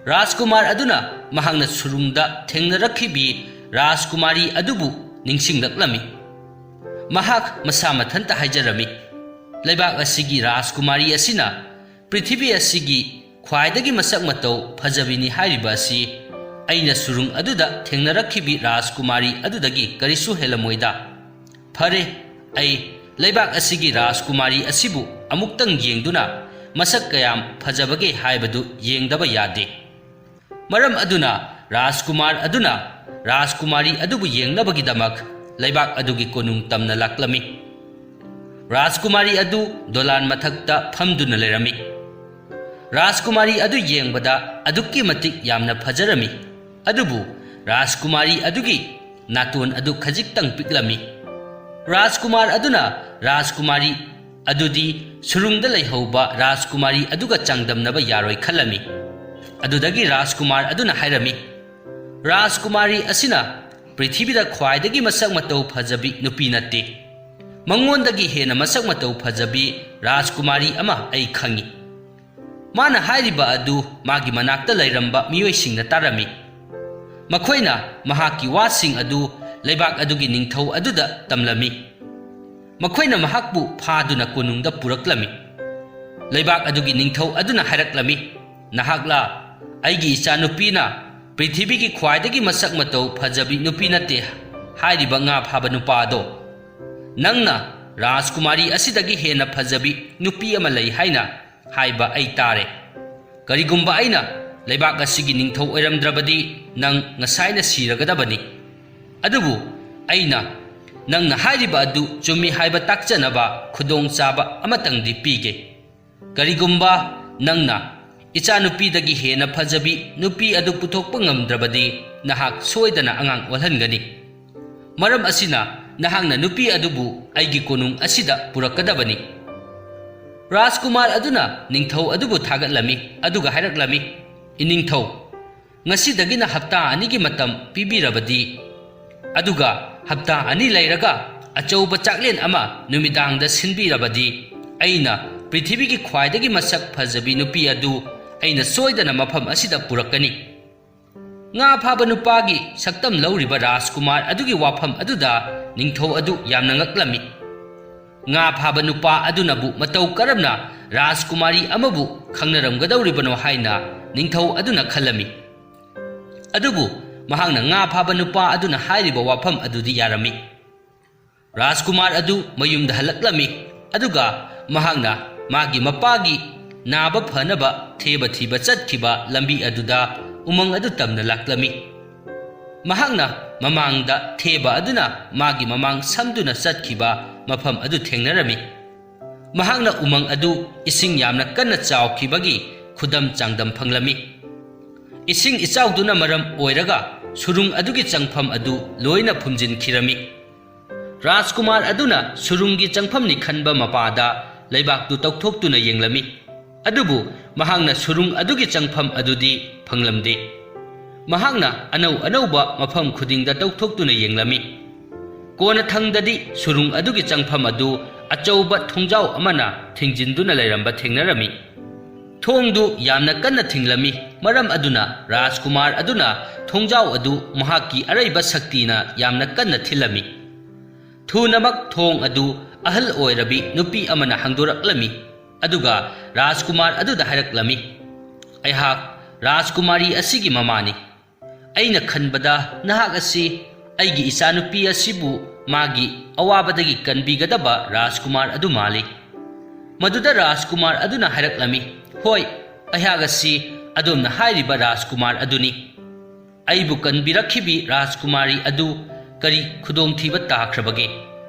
ꯔꯥꯖꯀꯨꯃꯥꯔ ꯑꯗꯨꯅ ꯃꯍꯥꯛꯅ ꯁꯨꯔꯨꯡꯗ ꯊꯦꯡꯅꯔꯛꯈꯤꯕꯤ ꯔꯥꯖꯀꯨꯃꯥꯔꯤ ꯑꯗꯨꯕꯨ ꯅꯤꯡꯁꯤꯡꯂꯛꯂꯝꯃꯤ꯫ ꯃꯍꯥꯛ ꯃꯁꯥ ꯃꯊꯟꯇ ꯍꯥꯏꯖꯔꯝꯃꯤ, "ꯂꯩꯕꯥꯛ ꯑꯁꯤꯒꯤ ꯔꯥꯖꯀꯨꯃꯥꯔꯤ ꯑꯁꯤꯅ ꯄ꯭ꯔꯤꯊꯤꯕꯤ ꯑꯁꯤꯒꯤ ꯈ꯭ꯋꯥꯏꯗꯒꯤ ꯃꯁꯛ ꯃꯇꯧ ꯐꯖꯕꯤꯅꯤ ꯍꯥꯏꯔꯤꯕ ꯑꯁꯤ ꯑꯩꯅ ꯁꯨꯔꯨꯡ ꯑꯗꯨꯗ ꯊꯦꯡꯅꯔꯛꯈꯤꯕꯤ ꯔꯥꯖꯀꯨꯃꯥꯔꯤ ꯑꯗꯨꯗꯒꯤ ꯀꯔꯤꯁꯨ ꯍꯦꯜꯂꯝꯃꯣꯏꯗ꯫ ꯐꯔꯦ, ꯑꯩ ꯂꯩꯕꯥꯛ ꯑꯁꯤꯒꯤ ꯔꯥꯖꯀꯨꯃꯥꯔꯤ ꯑꯁꯤꯕꯨ ꯑꯃꯨꯛꯇꯪ ꯌꯦꯡꯗꯨꯅ ꯃꯁꯛ ꯀꯌꯥꯝ ꯐꯖꯕꯒꯦ ꯍꯥꯏꯕꯗꯨ ꯌꯦꯡꯗꯕ ꯌꯥꯗꯦ"꯫ ꯃꯔꯝ ꯑꯗꯨꯅ ꯔꯥꯖꯀꯨꯃꯥꯔ ꯑꯗꯨꯅ ꯔꯥꯖꯀꯨꯃꯥꯔꯤ ꯑꯗꯨꯕꯨ ꯌꯦꯡꯅꯕꯒꯤꯗꯃꯛ ꯂꯩꯕꯥꯛ ꯑꯗꯨꯒꯤ ꯀꯣꯅꯨꯡ ꯇꯝꯅ ꯂꯥꯛꯂꯝꯃꯤ꯫ ꯔꯥꯖꯀꯨꯃꯥꯔꯤ ꯑꯗꯨ ꯗꯣꯂꯥꯟ ꯃꯊꯛꯇ ꯐꯝꯗꯨꯅ ꯂꯩꯔꯝꯃꯤ꯫ ꯔꯥꯖꯀꯨꯃꯥꯔꯤ ꯑꯗꯨ ꯌꯦꯡꯕꯗ ꯑꯗꯨꯛꯀꯤ ꯃꯇꯤꯛ ꯌꯥꯝꯅ ꯐꯖꯔꯝꯃꯤ, ꯑꯗꯨꯕꯨ ꯔꯥꯖꯀꯨꯃꯥꯔꯤ ꯑꯗꯨꯒꯤ ꯅꯥꯇꯣꯟ ꯑꯗꯨ ꯈꯖꯤꯛꯇꯪ ꯄꯤꯛꯂꯝꯃꯤ꯫ ꯔꯥꯖꯀꯨꯃꯥꯔ ꯑꯗꯨꯅ ꯔꯥꯖꯀꯨꯃꯥꯔꯤ ꯑꯗꯨꯗꯤ ꯁꯨꯔꯨꯡꯗ ꯂꯩꯍꯧꯕ ꯔꯥꯖꯀꯨꯃꯥꯔꯤ ꯑꯗꯨꯒ ꯆꯥꯡꯗꯝꯅꯕ ꯌꯥꯔꯣꯏ ꯈꯜꯂꯝꯃꯤ꯫ ꯑꯗꯨꯗꯒꯤ ꯔꯥꯖꯀꯨꯃꯥꯔ ꯑꯗꯨꯅ ꯍꯥꯏꯔꯝꯃꯤ, ꯔꯥꯖꯀꯨꯃꯥꯔꯤ ꯑꯁꯤꯅ ꯄ꯭ꯔꯤꯊꯤꯕꯤꯗ ꯈ꯭ꯋꯥꯏꯗꯒꯤ ꯃꯁꯛ ꯃꯇꯧ ꯐꯖꯕꯤ ꯅꯨꯄꯤ ꯅꯠꯇꯦ꯫ ꯃꯉꯣꯟꯗꯒꯤ ꯍꯦꯟꯅ ꯃꯁꯛ ꯃꯇꯧ ꯐꯖꯕꯤ ꯔꯥꯖꯀꯨꯃꯥꯔꯤ ꯑꯃ ꯑꯩ ꯈꯪꯏ꯫ ꯃꯥꯅ ꯍꯥꯏꯔꯤꯕ ꯑꯗꯨ ꯃꯥꯒꯤ ꯃꯅꯥꯛꯇ ꯂꯩꯔꯝꯕ ꯃꯤꯑꯣꯏꯁꯤꯡꯅ ꯇꯥꯔꯝꯃꯤ꯫ ꯃꯈꯣꯏꯅ ꯃꯍꯥꯛꯀꯤ ꯋꯥꯁꯤꯡ ꯑꯗꯨ ꯂꯩꯕꯥꯛ ꯑꯗꯨꯒꯤ ꯅꯤꯡꯊꯧ ꯑꯗꯨꯗ ꯇꯝꯂꯝꯃꯤ꯫ ꯃꯈꯣꯏꯅ ꯃꯍꯥꯛꯄꯨ ꯐꯥꯗꯨꯅ ꯀꯣꯅꯨꯡꯗ ꯄꯨꯔꯛꯂꯝꯃꯤ꯫ ꯂꯩꯕꯥꯛ ꯑꯗꯨꯒꯤ ꯅꯤꯡꯊꯧ ꯑꯗꯨꯅ ꯍꯥꯏꯔꯛꯂꯝꯃꯤ, "ꯅꯍꯥꯛꯂ ꯑꯩꯒꯤ ꯏꯆꯥꯅꯨꯄꯤꯅ ꯄ꯭ꯔꯤꯊꯤꯕꯤꯒꯤ ꯈ꯭ꯋꯥꯏꯗꯒꯤ ꯃꯁꯛ ꯃꯇꯧ ꯐꯖꯕꯤ ꯅꯨꯄꯤ ꯅꯠꯇꯦ ꯍꯥꯏꯔꯤꯕ ꯉꯥ ꯐꯥꯕ ꯅꯨꯄꯥ ꯑꯗꯣ? ꯅꯪꯅ ꯔꯥꯖꯀꯨꯃꯥꯔꯤ ꯑꯁꯤꯗꯒꯤ ꯍꯦꯟꯅ ꯐꯖꯕꯤ ꯅꯨꯄꯤ ꯑꯃ ꯂꯩ ꯍꯥꯏꯅ ꯍꯥꯏꯕ ꯑꯩ ꯇꯥꯔꯦ꯫ ꯀꯔꯤꯒꯨꯝꯕ ꯑꯩꯅ ꯂꯩꯕꯥꯛ ꯑꯁꯤꯒꯤ ꯅꯤꯡꯊꯧ ꯑꯣꯏꯔꯝꯗ꯭ꯔꯕꯗꯤ ꯅꯪ ꯉꯁꯥꯏꯅ ꯁꯤꯔꯒꯗꯕꯅꯤ꯫ ꯑꯗꯨꯕꯨ ꯑꯩꯅ ꯅꯪꯅ ꯍꯥꯏꯔꯤꯕ ꯑꯗꯨ ꯆꯨꯝꯃꯤ ꯍꯥꯏꯕ ꯇꯥꯛꯆꯅꯕ ꯈꯨꯗꯣꯡꯆꯥꯕ ꯑꯃꯇꯪꯗꯤ ꯄꯤꯒꯦ꯫ ꯀꯔꯤꯒꯨꯝꯕ ꯅꯪꯅ ꯏꯆꯥꯅꯨꯄꯤꯗꯒꯤ ꯍꯦꯟꯅ ꯐꯖꯕꯤ ꯅꯨꯄꯤ ꯑꯗꯨ ꯄꯨꯊꯣꯛꯄ ꯉꯝꯗ꯭ꯔꯕꯗꯤ ꯅꯍꯥꯛ ꯁꯣꯏꯗꯅ ꯑꯉꯥꯡ ꯑꯣꯜꯍꯟꯒꯅꯤ꯫ ꯃꯔꯝ ꯑꯁꯤꯅ ꯅꯍꯥꯛꯅ ꯅꯨꯄꯤ ꯑꯗꯨꯕꯨ ꯑꯩꯒꯤ ꯀꯣꯅꯨꯡ ꯑꯁꯤꯗ ꯄꯨꯔꯛꯀꯗꯕꯅꯤ꯫" ꯔꯥꯖꯀꯨꯃꯥꯔ ꯑꯗꯨꯅ ꯅꯤꯡꯊꯧ ꯑꯗꯨꯕꯨ ꯊꯥꯒꯠꯂꯝꯃꯤ, ꯑꯗꯨꯒ ꯍꯥꯏꯔꯛꯂꯝꯃꯤ, "ꯏꯅꯤꯡꯊꯧ, ꯉꯁꯤꯗꯒꯤꯅ ꯍꯞꯇꯥ ꯑꯅꯤꯒꯤ ꯃꯇꯝ ꯄꯤꯕꯤꯔꯕꯗꯤ, ꯑꯗꯨꯒ ꯍꯞꯇꯥ ꯑꯅꯤ ꯂꯩꯔꯒ ꯑꯆꯧꯕ ꯆꯥꯛꯂꯦꯟ ꯑꯃ ꯅꯨꯃꯤꯗꯥꯡꯗ ꯁꯤꯟꯕꯤꯔꯕꯗꯤ, ꯑꯩꯅ ꯄ꯭ꯔꯤꯊꯤꯕꯤꯒꯤ ꯈ꯭ꯋꯥꯏꯗꯒꯤ ꯃꯁꯛ ꯐꯖꯕꯤ ꯅꯨꯄꯤ ꯑꯗꯨ ꯑꯩꯅ ꯁꯣꯏꯗꯅ ꯃꯐꯝ ꯑꯁꯤꯗ ꯄꯨꯔꯛꯀꯅꯤ꯫" ꯉꯥ ꯐꯥꯕ ꯅꯨꯄꯥꯒꯤ ꯁꯛꯇꯝ ꯂꯧꯔꯤꯕ ꯔꯥꯖꯀꯨꯃꯥꯔ ꯑꯗꯨꯒꯤ ꯋꯥꯐꯝ ꯑꯗꯨꯗ ꯅꯤꯡꯊꯧ ꯑꯗꯨ ꯌꯥꯝꯅ ꯉꯛꯂꯝꯃꯤ꯫ ꯉꯥ ꯐꯥꯕ ꯅꯨꯄꯥ ꯑꯗꯨꯅꯕꯨ ꯃꯇꯧ ꯀꯔꯝꯅ ꯔꯥꯖꯀꯨꯃꯥꯔꯤ ꯑꯃꯕꯨ ꯈꯪꯅꯔꯝꯒꯗꯧꯔꯤꯕꯅꯣ ꯍꯥꯏꯅ ꯅꯤꯡꯊꯧ ꯑꯗꯨꯅ ꯈꯜꯂꯝꯃꯤ꯫ ꯑꯗꯨꯕꯨ ꯃꯍꯥꯛꯅ ꯉꯥ ꯐꯥꯕ ꯅꯨꯄꯥ ꯑꯗꯨꯅ ꯍꯥꯏꯔꯤꯕ ꯋꯥꯐꯝ ꯑꯗꯨꯗꯤ ꯌꯥꯔꯝꯃꯤ꯫ ꯔꯥꯖꯀꯨꯃꯥꯔ ꯑꯗꯨ ꯃꯌꯨꯝꯗ ꯍꯜꯂꯛꯂꯝꯃꯤ, ꯑꯗꯨꯒ ꯃꯍꯥꯛꯅ ꯃꯥꯒꯤ ꯃꯄꯥꯒꯤ ꯅꯥꯕ ꯐꯅꯕ ꯊꯦꯕ ꯊꯤꯕ ꯆꯠꯈꯤꯕ ꯂꯝꯕꯤ ꯑꯗꯨꯗ ꯎꯃꯪ ꯑꯗꯨ ꯇꯝꯅ ꯂꯥꯛꯂꯝꯃꯤ꯫ ꯃꯍꯥꯛꯅ ꯃꯃꯥꯡꯗ ꯊꯦꯕ ꯑꯗꯨꯅ ꯃꯥꯒꯤ ꯃꯃꯥꯡ ꯁꯝꯗꯨꯅ ꯆꯠꯈꯤꯕ ꯃꯐꯝ ꯑꯗꯨ ꯊꯦꯡꯅꯔꯝꯃꯤ꯫ ꯃꯍꯥꯛꯅ ꯎꯃꯪ ꯑꯗꯨ ꯏꯁꯤꯡ ꯌꯥꯝꯅ ꯀꯟꯅ ꯆꯥꯎꯈꯤꯕꯒꯤ ꯈꯨꯗꯝ ꯆꯥꯡꯗꯝ ꯐꯪꯂꯝꯃꯤ꯫ ꯏꯁꯤꯡ ꯏꯆꯥꯎꯗꯨꯅ ꯃꯔꯝ ꯑꯣꯏꯔꯒ ꯁꯨꯔꯨꯡ ꯑꯗꯨꯒꯤ ꯆꯪꯐꯝ ꯑꯗꯨ ꯂꯣꯏꯅ ꯐꯨꯝꯖꯤꯟꯈꯤꯔꯝꯃꯤ꯫ ꯔꯥꯖꯀꯨꯃꯥꯔ ꯑꯗꯨꯅ ꯁꯨꯔꯨꯡꯒꯤ ꯆꯪꯐꯝꯅꯤ ꯈꯟꯕ ꯃꯄꯥꯗ ꯂꯩꯕꯥꯛꯇꯨ ꯇꯧꯊꯣꯛꯇꯨꯅ ꯌꯦꯡꯂꯝꯃꯤ꯫ ꯑꯗꯨꯕꯨ ꯃꯍꯥꯛꯅ ꯁꯨꯔꯨꯡ ꯑꯗꯨꯒꯤ ꯆꯪꯐꯝ ꯑꯗꯨꯗꯤ ꯐꯪꯂꯝꯗꯦ꯫ ꯃꯍꯥꯛꯅ ꯑꯅꯧ ꯑꯅꯧꯕ ꯃꯐꯝ ꯈꯨꯗꯤꯡꯗ ꯇꯧꯊꯣꯛꯇꯨꯅ ꯌꯦꯡꯂꯝꯃꯤ꯫ ꯀꯣꯟꯅꯊꯪꯗꯗꯤ ꯁꯨꯔꯨꯡ ꯑꯗꯨꯒꯤ ꯆꯪꯐꯝ ꯑꯗꯨ ꯑꯆꯧꯕ ꯊꯣꯡꯖꯥꯎ ꯑꯃꯅ ꯊꯤꯡꯖꯤꯟꯗꯨꯅ ꯂꯩꯔꯝꯕ ꯊꯦꯡꯅꯔꯝꯃꯤ꯫ ꯊꯣꯡꯗꯨ ꯌꯥꯝꯅ ꯀꯟꯅ ꯊꯤꯡꯂꯝꯃꯤ, ꯃꯔꯝ ꯑꯗꯨꯅ ꯔꯥꯖꯀꯨꯃꯥꯔ ꯑꯗꯨꯅ ꯊꯣꯡꯖꯥꯎ ꯑꯗꯨ ꯃꯍꯥꯛꯀꯤ ꯑꯔꯩꯕ ꯁꯛꯇꯤꯅ ꯌꯥꯝꯅ ꯀꯟꯅ ꯊꯤꯜꯂꯝꯃꯤ꯫ ꯊꯨꯅꯃꯛ ꯊꯣꯡ ꯑꯗꯨ ꯑꯍꯜ ꯑꯣꯏꯔꯕꯤ ꯅꯨꯄꯤ ꯑꯃꯅ ꯍꯥꯡꯗꯣꯔꯛꯂꯝꯃꯤ, ꯑꯗꯨꯒ ꯔꯥꯖꯀꯨꯃꯥꯔ ꯑꯗꯨꯗ ꯍꯥꯏꯔꯛꯂꯝꯃꯤ, "ꯑꯩꯍꯥꯛ ꯔꯥꯖꯀꯨꯃꯥꯔꯤ ꯑꯁꯤꯒꯤ ꯃꯃꯥꯅꯤ꯫ ꯑꯩꯅ ꯈꯟꯕꯗ ꯅꯍꯥꯛ ꯑꯁꯤ ꯑꯩꯒꯤ ꯏꯆꯥꯅꯨꯄꯤ ꯑꯁꯤꯕꯨ ꯃꯥꯒꯤ ꯑꯋꯥꯕꯗꯒꯤ ꯀꯟꯕꯤꯒꯗꯕ ꯔꯥꯖꯀꯨꯃꯥꯔ ꯑꯗꯨ ꯃꯥꯜꯂꯤ꯫" ꯃꯗꯨꯗ ꯔꯥꯖꯀꯨꯃꯥꯔ ꯑꯗꯨꯅ ꯍꯥꯏꯔꯛꯂꯝꯃꯤ, "ꯍꯣꯏ, ꯑꯩꯍꯥꯛ ꯑꯁꯤ ꯑꯗꯣꯝꯅ ꯍꯥꯏꯔꯤꯕ ꯔꯥꯖꯀꯨꯃꯥꯔ ꯑꯗꯨꯅꯤ꯫ ꯑꯩꯕꯨ ꯀꯟꯕꯤꯔꯛꯈꯤꯕꯤ ꯔꯥꯖꯀꯨꯃꯥꯔꯤ ꯑꯗꯨ ꯀꯔꯤ ꯈꯨꯗꯣꯡꯊꯤꯕ ꯇꯥꯈ꯭ꯔꯕꯒꯦ?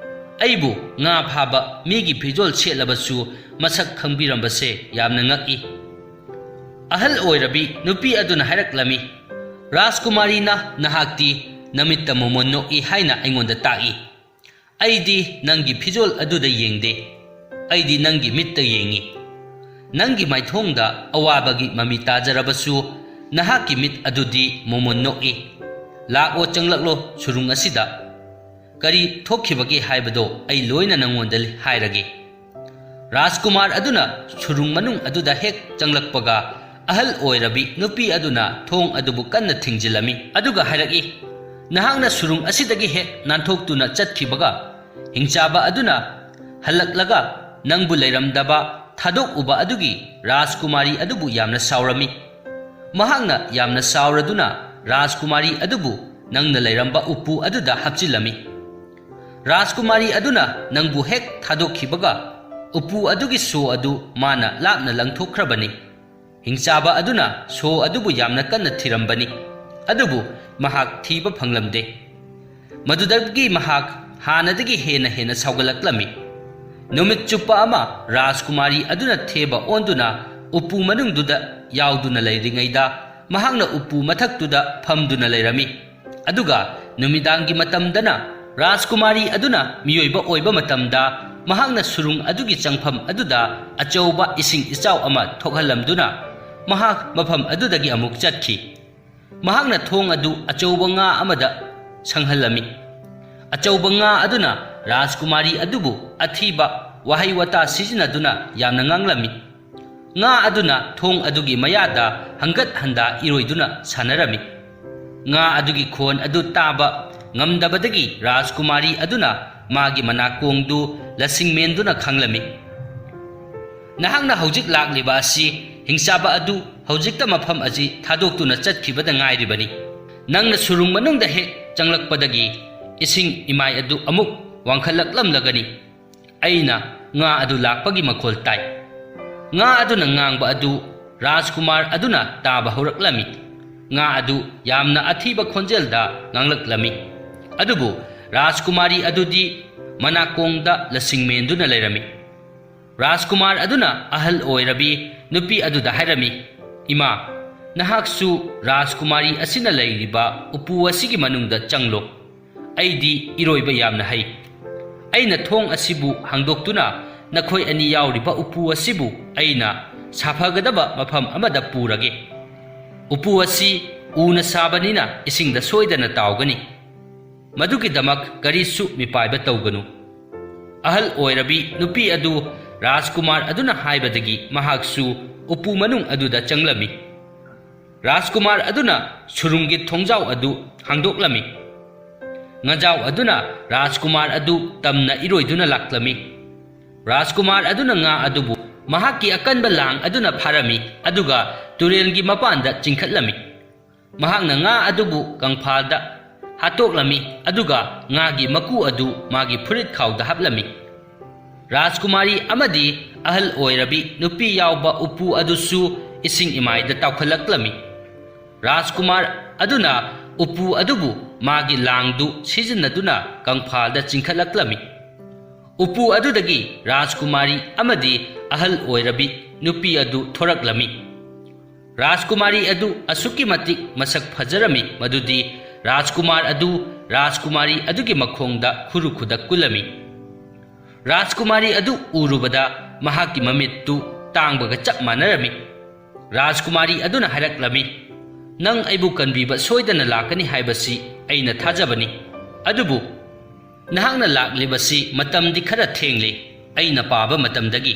ꯑꯩꯕꯨ ꯉꯥ ꯐꯥꯕ ꯃꯤꯒꯤ ꯐꯤꯖꯣꯜ ꯁꯦꯠꯂꯕꯁꯨ ꯃꯁꯛ ꯈꯪꯕꯤꯔꯝꯕꯁꯦ ꯌꯥꯝꯅ ꯉꯛꯏ꯫" ꯑꯍꯜ ꯑꯣꯏꯔꯕꯤ ꯅꯨꯄꯤ ꯑꯗꯨꯅ ꯍꯥꯏꯔꯛꯂꯝꯃꯤ, "ꯔꯥꯖꯀꯨꯃꯥꯔꯤꯅ ꯅꯍꯥꯛꯇꯤ ꯅꯃꯤꯠꯇ ꯃꯣꯃꯣꯟ ꯅꯣꯛꯏ ꯍꯥꯏꯅ ꯑꯩꯉꯣꯟꯗ ꯇꯥꯛꯏ꯫ ꯑꯩꯗꯤ ꯅꯪꯒꯤ ꯐꯤꯖꯣꯜ ꯑꯗꯨꯗ ꯌꯦꯡꯗꯦ, ꯑꯩꯗꯤ ꯅꯪꯒꯤ ꯃꯤꯠꯇ ꯌꯦꯡꯏ꯫ ꯅꯪꯒꯤ ꯃꯥꯏꯊꯣꯡꯗ ꯑꯋꯥꯕꯒꯤ ꯃꯃꯤ ꯇꯥꯖꯔꯕꯁꯨ ꯅꯍꯥꯛꯀꯤ ꯃꯤꯠ ꯑꯗꯨꯗꯤ ꯃꯣꯃꯣꯟ ꯅꯣꯛꯏ꯫ ꯂꯥꯛꯂꯣ, ꯆꯪꯂꯛꯂꯣ ꯁꯨꯔꯨꯡ ꯑꯁꯤꯗ꯫ ꯀꯔꯤ ꯊꯣꯛꯈꯤꯕꯒꯦ ꯍꯥꯏꯕꯗꯣ ꯑꯩ ꯂꯣꯏꯅ ꯅꯪꯉꯣꯟꯗ ꯍꯥꯏꯔꯒꯦ꯫" ꯔꯥꯖꯀꯨꯃꯥꯔ ꯑꯗꯨꯅ ꯁꯨꯔꯨꯡ ꯃꯅꯨꯡ ꯑꯗꯨꯗ ꯍꯦꯛ ꯆꯪꯂꯛꯄꯒ, ꯑꯍꯜ ꯑꯣꯏꯔꯕꯤ ꯅꯨꯄꯤ ꯑꯗꯨꯅ ꯊꯣꯡ ꯑꯗꯨꯕꯨ ꯀꯟꯅ ꯊꯤꯡꯖꯤꯜꯂꯝꯃꯤ, ꯑꯗꯨꯒ ꯍꯥꯏꯔꯛꯏ, "ꯅꯍꯥꯛꯅ ꯁꯨꯔꯨꯡ ꯑꯁꯤꯗꯒꯤ ꯍꯦꯛ ꯅꯥꯟꯊꯣꯛꯇꯨꯅ ꯆꯠꯈꯤꯕꯒ, ꯍꯤꯡꯆꯥꯕ ꯑꯗꯨꯅ ꯍꯜꯂꯛꯂꯒ ꯅꯪꯕꯨ ꯂꯩꯔꯝꯗꯕ ꯊꯥꯗꯣꯛꯎꯕ ꯑꯗꯨꯒꯤ ꯔꯥꯖꯀꯨꯃꯥꯔꯤ ꯑꯗꯨꯕꯨ ꯌꯥꯝꯅ ꯁꯥꯎꯔꯝꯃꯤ꯫ ꯃꯍꯥꯛꯅ ꯌꯥꯝꯅ ꯁꯥꯎꯔꯗꯨꯅ ꯔꯥꯖꯀꯨꯃꯥꯔꯤ ꯑꯗꯨꯕꯨ ꯅꯪꯅ ꯂꯩꯔꯝꯕ ꯎꯄꯨ ꯑꯗꯨꯗ ꯍꯥꯞꯆꯤꯜꯂꯝꯃꯤ꯫ ꯔꯥꯖꯀꯨꯃꯥꯔꯤ ꯑꯗꯨꯅ ꯅꯪꯕꯨ ꯍꯦꯛ ꯊꯥꯗꯣꯛꯈꯤꯕꯒ, ꯎꯄꯨ ꯑꯗꯨꯒꯤ ꯁꯣ ꯑꯗꯨ ꯃꯥꯅ ꯂꯥꯞꯅ ꯂꯪꯊꯣꯛꯈ꯭ꯔꯕꯅꯤ꯫ ꯍꯤꯡꯆꯥꯕ ꯑꯗꯨꯅ ꯁꯣ ꯑꯗꯨꯕꯨ ꯌꯥꯝꯅ ꯀꯟꯅ ꯊꯤꯔꯝꯕꯅꯤ, ꯑꯗꯨꯕꯨ ꯃꯍꯥꯛ ꯊꯤꯕ ꯐꯪꯂꯝꯗꯦ꯫ ꯃꯗꯨꯗꯒꯤ ꯃꯍꯥꯛ ꯍꯥꯟꯅꯗꯒꯤ ꯍꯦꯟꯅ ꯍꯦꯟꯅ ꯁꯥꯎꯒꯠꯂꯛꯂꯝꯃꯤ꯫ ꯅꯨꯃꯤꯠ ꯆꯨꯞꯄ ꯑꯃ ꯔꯥꯖꯀꯨꯃꯥꯔꯤ ꯑꯗꯨꯅ ꯊꯦꯕ ꯑꯣꯟꯗꯨꯅ ꯎꯄꯨ ꯃꯅꯨꯡꯗꯨꯗ ꯌꯥꯎꯗꯨꯅ ꯂꯩꯔꯤꯉꯩꯗ, ꯃꯍꯥꯛꯅ ꯎꯄꯨ ꯃꯊꯛꯇꯨꯗ ꯐꯝꯗꯨꯅ ꯂꯩꯔꯝꯃꯤ꯫ ꯑꯗꯨꯒ ꯅꯨꯃꯤꯗꯥꯡꯒꯤ ꯃꯇꯝꯗꯅ ꯔꯥꯖꯀꯨꯃꯥꯔꯤ ꯑꯗꯨꯅ ꯃꯤꯑꯣꯏꯕ ꯑꯣꯏꯕ ꯃꯇꯝꯗ, ꯃꯍꯥꯛꯅ ꯁꯨꯔꯨꯡ ꯑꯗꯨꯒꯤ ꯆꯪꯐꯝ ꯑꯗꯨꯗ ꯑꯆꯧꯕ ꯏꯁꯤꯡ ꯏꯆꯥꯎ ꯑꯃ ꯊꯣꯛꯍꯜꯂꯝꯗꯨꯅ ꯃꯍꯥꯛ ꯃꯐꯝ ꯑꯗꯨꯗꯒꯤ ꯑꯃꯨꯛ ꯆꯠꯈꯤ꯫ ꯃꯍꯥꯛꯅ ꯊꯣꯡ ꯑꯗꯨ ꯑꯆꯧꯕ ꯉꯥ ꯑꯃꯗ ꯁꯪꯍꯜꯂꯝꯃꯤ꯫ ꯑꯆꯧꯕ ꯉꯥ ꯑꯗꯨꯅ ꯔꯥꯖꯀꯨꯃꯥꯔꯤ ꯑꯗꯨꯕꯨ ꯑꯊꯤꯕ ꯋꯥꯍꯩ ꯋꯥꯇꯥ ꯁꯤꯖꯤꯟꯅꯗꯨꯅ ꯌꯥꯝꯅ ꯉꯥꯡꯂꯝꯃꯤ꯫ ꯉꯥ ꯑꯗꯨꯅ ꯊꯣꯡ ꯑꯗꯨꯒꯤ ꯃꯌꯥꯗ ꯍꯪꯒꯠ ꯍꯟꯗꯥ ꯏꯔꯣꯏꯗꯨꯅ ꯁꯥꯟꯅꯔꯝꯃꯤ꯫ ꯉꯥ ꯑꯗꯨꯒꯤ ꯈꯣꯟ ꯑꯗꯨ ꯇꯥꯕ ꯉꯝꯗꯕꯗꯒꯤ ꯔꯥꯖꯀꯨꯃꯥꯔꯤ ꯑꯗꯨꯅ ꯃꯥꯒꯤ ꯃꯅꯥꯀꯣꯡꯗꯨ ꯂꯁꯤꯡ ꯃꯦꯟꯗꯨꯅ ꯈꯪꯂꯝꯃꯤ꯫ "ꯅꯍꯥꯛꯅ ꯍꯧꯖꯤꯛ ꯂꯥꯛꯂꯤꯕ ꯑꯁꯤ ꯍꯤꯡꯆꯥꯕ ꯑꯗꯨ ꯍꯧꯖꯤꯛꯇ ꯃꯐꯝ ꯑꯁꯤ ꯊꯥꯗꯣꯛꯇꯨꯅ ꯆꯠꯈꯤꯕꯗ ꯉꯥꯏꯔꯤꯕꯅꯤ꯫ ꯅꯪꯅ ꯁꯨꯔꯨꯡ ꯃꯅꯨꯡꯗ ꯍꯦꯛ ꯆꯪꯂꯛꯄꯗꯒꯤ ꯏꯁꯤꯡ ꯏꯃꯥꯏ ꯑꯗꯨ ꯑꯃꯨꯛ ꯋꯥꯡꯈꯠꯂꯛꯂꯝꯂꯒꯅꯤ꯫ ꯑꯩꯅ ꯉꯥ ꯑꯗꯨ ꯂꯥꯛꯄꯒꯤ ꯃꯈꯣꯜ ꯇꯥꯏ꯫" ꯉꯥ ꯑꯗꯨꯅ ꯉꯥꯡꯕ ꯑꯗꯨ ꯔꯥꯖꯀꯨꯃꯥꯔ ꯑꯗꯨꯅ ꯇꯥꯕ ꯍꯧꯔꯛꯂꯝꯃꯤ꯫ ꯉꯥ ꯑꯗꯨ ꯌꯥꯝꯅ ꯑꯊꯤꯕ ꯈꯣꯟꯖꯦꯜꯗ ꯉꯥꯡꯂꯛꯂꯝꯃꯤ꯫ ꯑꯗꯨꯕꯨ ꯔꯥꯖꯀꯨꯃꯥꯔꯤ ꯑꯗꯨꯗꯤ ꯃꯅꯥꯀꯣꯡꯗ ꯂꯁꯤꯡ ꯃꯦꯟꯗꯨꯅ ꯂꯩꯔꯝꯃꯤ꯫ ꯔꯥꯖꯀꯨꯃꯥꯔ ꯑꯗꯨꯅ ꯑꯍꯜ ꯑꯣꯏꯔꯕꯤ ꯅꯨꯄꯤ ꯑꯗꯨꯗ ꯍꯥꯏꯔꯝꯃꯤ, "ꯏꯃꯥ, ꯅꯍꯥꯛꯁꯨ ꯔꯥꯖꯀꯨꯃꯥꯔꯤ ꯑꯁꯤꯅ ꯂꯩꯔꯤꯕ ꯎꯄꯨ ꯑꯁꯤꯒꯤ ꯃꯅꯨꯡꯗ ꯆꯪꯂꯣ꯫ ꯑꯩꯗꯤ ꯏꯔꯣꯏꯕ ꯌꯥꯝꯅ ꯍꯩ꯫ ꯑꯩꯅ ꯊꯣꯡ ꯑꯁꯤꯕꯨ ꯍꯥꯡꯗꯣꯛꯇꯨꯅ ꯅꯈꯣꯏ ꯑꯅꯤ ꯌꯥꯎꯔꯤꯕ ꯎꯄꯨ ꯑꯁꯤꯕꯨ ꯑꯩꯅ ꯁꯥꯐꯒꯗꯕ ꯃꯐꯝ ꯑꯃꯗ ꯄꯨꯔꯒꯦ꯫ ꯎꯄꯨ ꯑꯁꯤ ꯎꯅ ꯁꯥꯕꯅꯤꯅ ꯏꯁꯤꯡꯗ ꯁꯣꯏꯗꯅ ꯇꯥꯎꯒꯅꯤ꯫ ꯃꯗꯨꯒꯤꯗꯃꯛ ꯀꯔꯤꯁꯨ ꯃꯤꯄꯥꯏꯕ ꯇꯧꯒꯅꯨ꯫" ꯑꯍꯜ ꯑꯣꯏꯔꯕꯤ ꯅꯨꯄꯤ ꯑꯗꯨ ꯔꯥꯖꯀꯨꯃꯥꯔ ꯑꯗꯨꯅ ꯍꯥꯏꯕꯗꯒꯤ ꯃꯍꯥꯛꯁꯨ ꯎꯄꯨ ꯃꯅꯨꯡ ꯑꯗꯨꯗ ꯆꯪꯂꯝꯃꯤ꯫ ꯔꯥꯖꯀꯨꯃꯥꯔ ꯑꯗꯨꯅ ꯁꯨꯔꯨꯡꯒꯤ ꯊꯣꯡꯖꯥꯎ ꯑꯗꯨ ꯍꯥꯡꯗꯣꯛꯂꯝꯃꯤ꯫ ꯉꯥꯖꯥꯎ ꯑꯗꯨꯅ ꯔꯥꯖꯀꯨꯃꯥꯔ ꯑꯗꯨ ꯇꯝꯅ ꯏꯔꯣꯏꯗꯨꯅ ꯂꯥꯛꯂꯝꯃꯤ꯫ ꯔꯥꯖꯀꯨꯃꯥꯔ ꯑꯗꯨꯅ ꯉꯥ ꯑꯗꯨꯕꯨ ꯃꯍꯥꯛꯀꯤ ꯑꯀꯟꯕ ꯂꯥꯡ ꯑꯗꯨꯅ ꯐꯥꯔꯝꯃꯤ, ꯑꯗꯨꯒ ꯇꯨꯔꯦꯜꯒꯤ ꯃꯄꯥꯟꯗ ꯆꯤꯡꯈꯠꯂꯝꯃꯤ꯫ ꯃꯍꯥꯛꯅ ꯉꯥ ꯑꯗꯨꯕꯨ ꯀꯪꯐꯥꯜꯗ ꯍꯥꯠꯇꯣꯛꯂꯝꯃꯤ, ꯑꯗꯨꯒ ꯉꯥꯒꯤ ꯃꯀꯨ ꯑꯗꯨ ꯃꯥꯒꯤ ꯐꯨꯔꯤꯠ ꯈꯥꯎꯗ ꯍꯥꯞꯂꯝꯃꯤ꯫ ꯔꯥꯖꯀꯨꯃꯥꯔꯤ ꯑꯃꯗꯤ ꯑꯍꯜ ꯑꯣꯏꯔꯕꯤ ꯅꯨꯄꯤ ꯌꯥꯎꯕ ꯎꯄꯨ ꯑꯗꯨꯁꯨ ꯏꯁꯤꯡ ꯏꯃꯥꯏꯗ ꯇꯥꯎꯈꯠꯂꯛꯂꯝꯃꯤ꯫ ꯔꯥꯖꯀꯨꯃꯥꯔ ꯑꯗꯨꯅ ꯎꯄꯨ ꯑꯗꯨꯕꯨ ꯃꯥꯒꯤ ꯂꯥꯡꯗꯨ ꯁꯤꯖꯤꯟꯅꯗꯨꯅ ꯀꯪꯐꯥꯜꯗ ꯆꯤꯡꯈꯠꯂꯛꯂꯝꯃꯤ꯫ ꯎꯄꯨ ꯑꯗꯨꯗꯒꯤ ꯔꯥꯖꯀꯨꯃꯥꯔꯤ ꯑꯃꯗꯤ ꯑꯍꯜ ꯑꯣꯏꯔꯕꯤ ꯅꯨꯄꯤ ꯑꯗꯨ ꯊꯣꯔꯛꯂꯝꯃꯤ꯫ ꯔꯥꯖꯀꯨꯃꯥꯔꯤ ꯑꯗꯨ ꯑꯁꯨꯛꯀꯤ ꯃꯇꯤꯛ ꯃꯁꯛ ꯐꯖꯔꯝꯃꯤ ꯃꯗꯨꯗꯤ ꯔꯥꯖꯀꯨꯃꯥꯔ ꯑꯗꯨ ꯔꯥꯖꯀꯨꯃꯥꯔꯤ ꯑꯗꯨꯒꯤ ꯃꯈꯣꯡꯗ ꯈꯨꯔꯨ ꯈꯨꯗꯛ ꯀꯨꯜꯂꯝꯃꯤ꯫ ꯔꯥꯖꯀꯨꯃꯥꯔꯤ ꯑꯗꯨ ꯎꯔꯨꯕꯗ ꯃꯍꯥꯛꯀꯤ ꯃꯃꯤꯠꯇꯨ ꯇꯥꯡꯕꯒ ꯆꯞ ꯃꯥꯟꯅꯔꯝꯃꯤ꯫ ꯔꯥꯖꯀꯨꯃꯥꯔꯤ ꯑꯗꯨꯅ ꯍꯥꯏꯔꯛꯂꯝꯃꯤ, ꯅꯪ ꯑꯩꯕꯨ ꯀꯟꯕꯤꯕ ꯁꯣꯏꯗꯅ ꯂꯥꯛꯀꯅꯤ ꯍꯥꯏꯕꯁꯤ ꯑꯩꯅ ꯊꯥꯖꯕꯅꯤ꯫ ꯑꯗꯨꯕꯨ ꯅꯍꯥꯛꯅ ꯂꯥꯛꯂꯤꯕꯁꯤ ꯃꯇꯝꯗꯤ ꯈꯔ ꯊꯦꯡꯂꯤ, ꯑꯩꯅ ꯄꯥꯕ ꯃꯇꯝꯗꯒꯤ꯫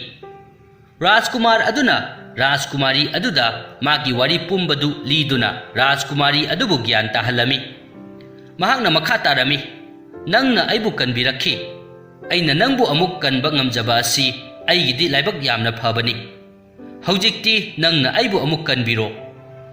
ꯔꯥꯖꯀꯨꯃꯥꯔ ꯑꯗꯨꯅ ꯔꯥꯖꯀꯨꯃꯥꯔꯤ ꯑꯗꯨꯗ ꯃꯥꯒꯤ ꯋꯥꯔꯤ ꯄꯨꯝꯕꯗꯨ ꯂꯤꯗꯨꯅ ꯔꯥꯖꯀꯨꯃꯥꯔꯤ ꯑꯗꯨꯕꯨ ꯒ꯭ꯌꯥꯟ ꯇꯥꯍꯜꯂꯝꯃꯤ꯫ ꯃꯍꯥꯛꯅ ꯃꯈꯥ ꯇꯥꯔꯝꯃꯤ, "ꯅꯪꯅ ꯑꯩꯕꯨ ꯀꯟꯕꯤꯔꯛꯈꯤ꯫ ꯑꯩꯅ ꯅꯪꯕꯨ ꯑꯃꯨꯛ ꯀꯟꯕ ꯉꯝꯖꯕ ꯑꯁꯤ ꯑꯩꯒꯤꯗꯤ ꯂꯥꯏꯕꯛ ꯌꯥꯝꯅ ꯐꯕꯅꯤ꯫ ꯍꯧꯖꯤꯛꯇꯤ ꯅꯪꯅ ꯑꯩꯕꯨ ꯑꯃꯨꯛ ꯀꯟꯕꯤꯔꯣ꯫"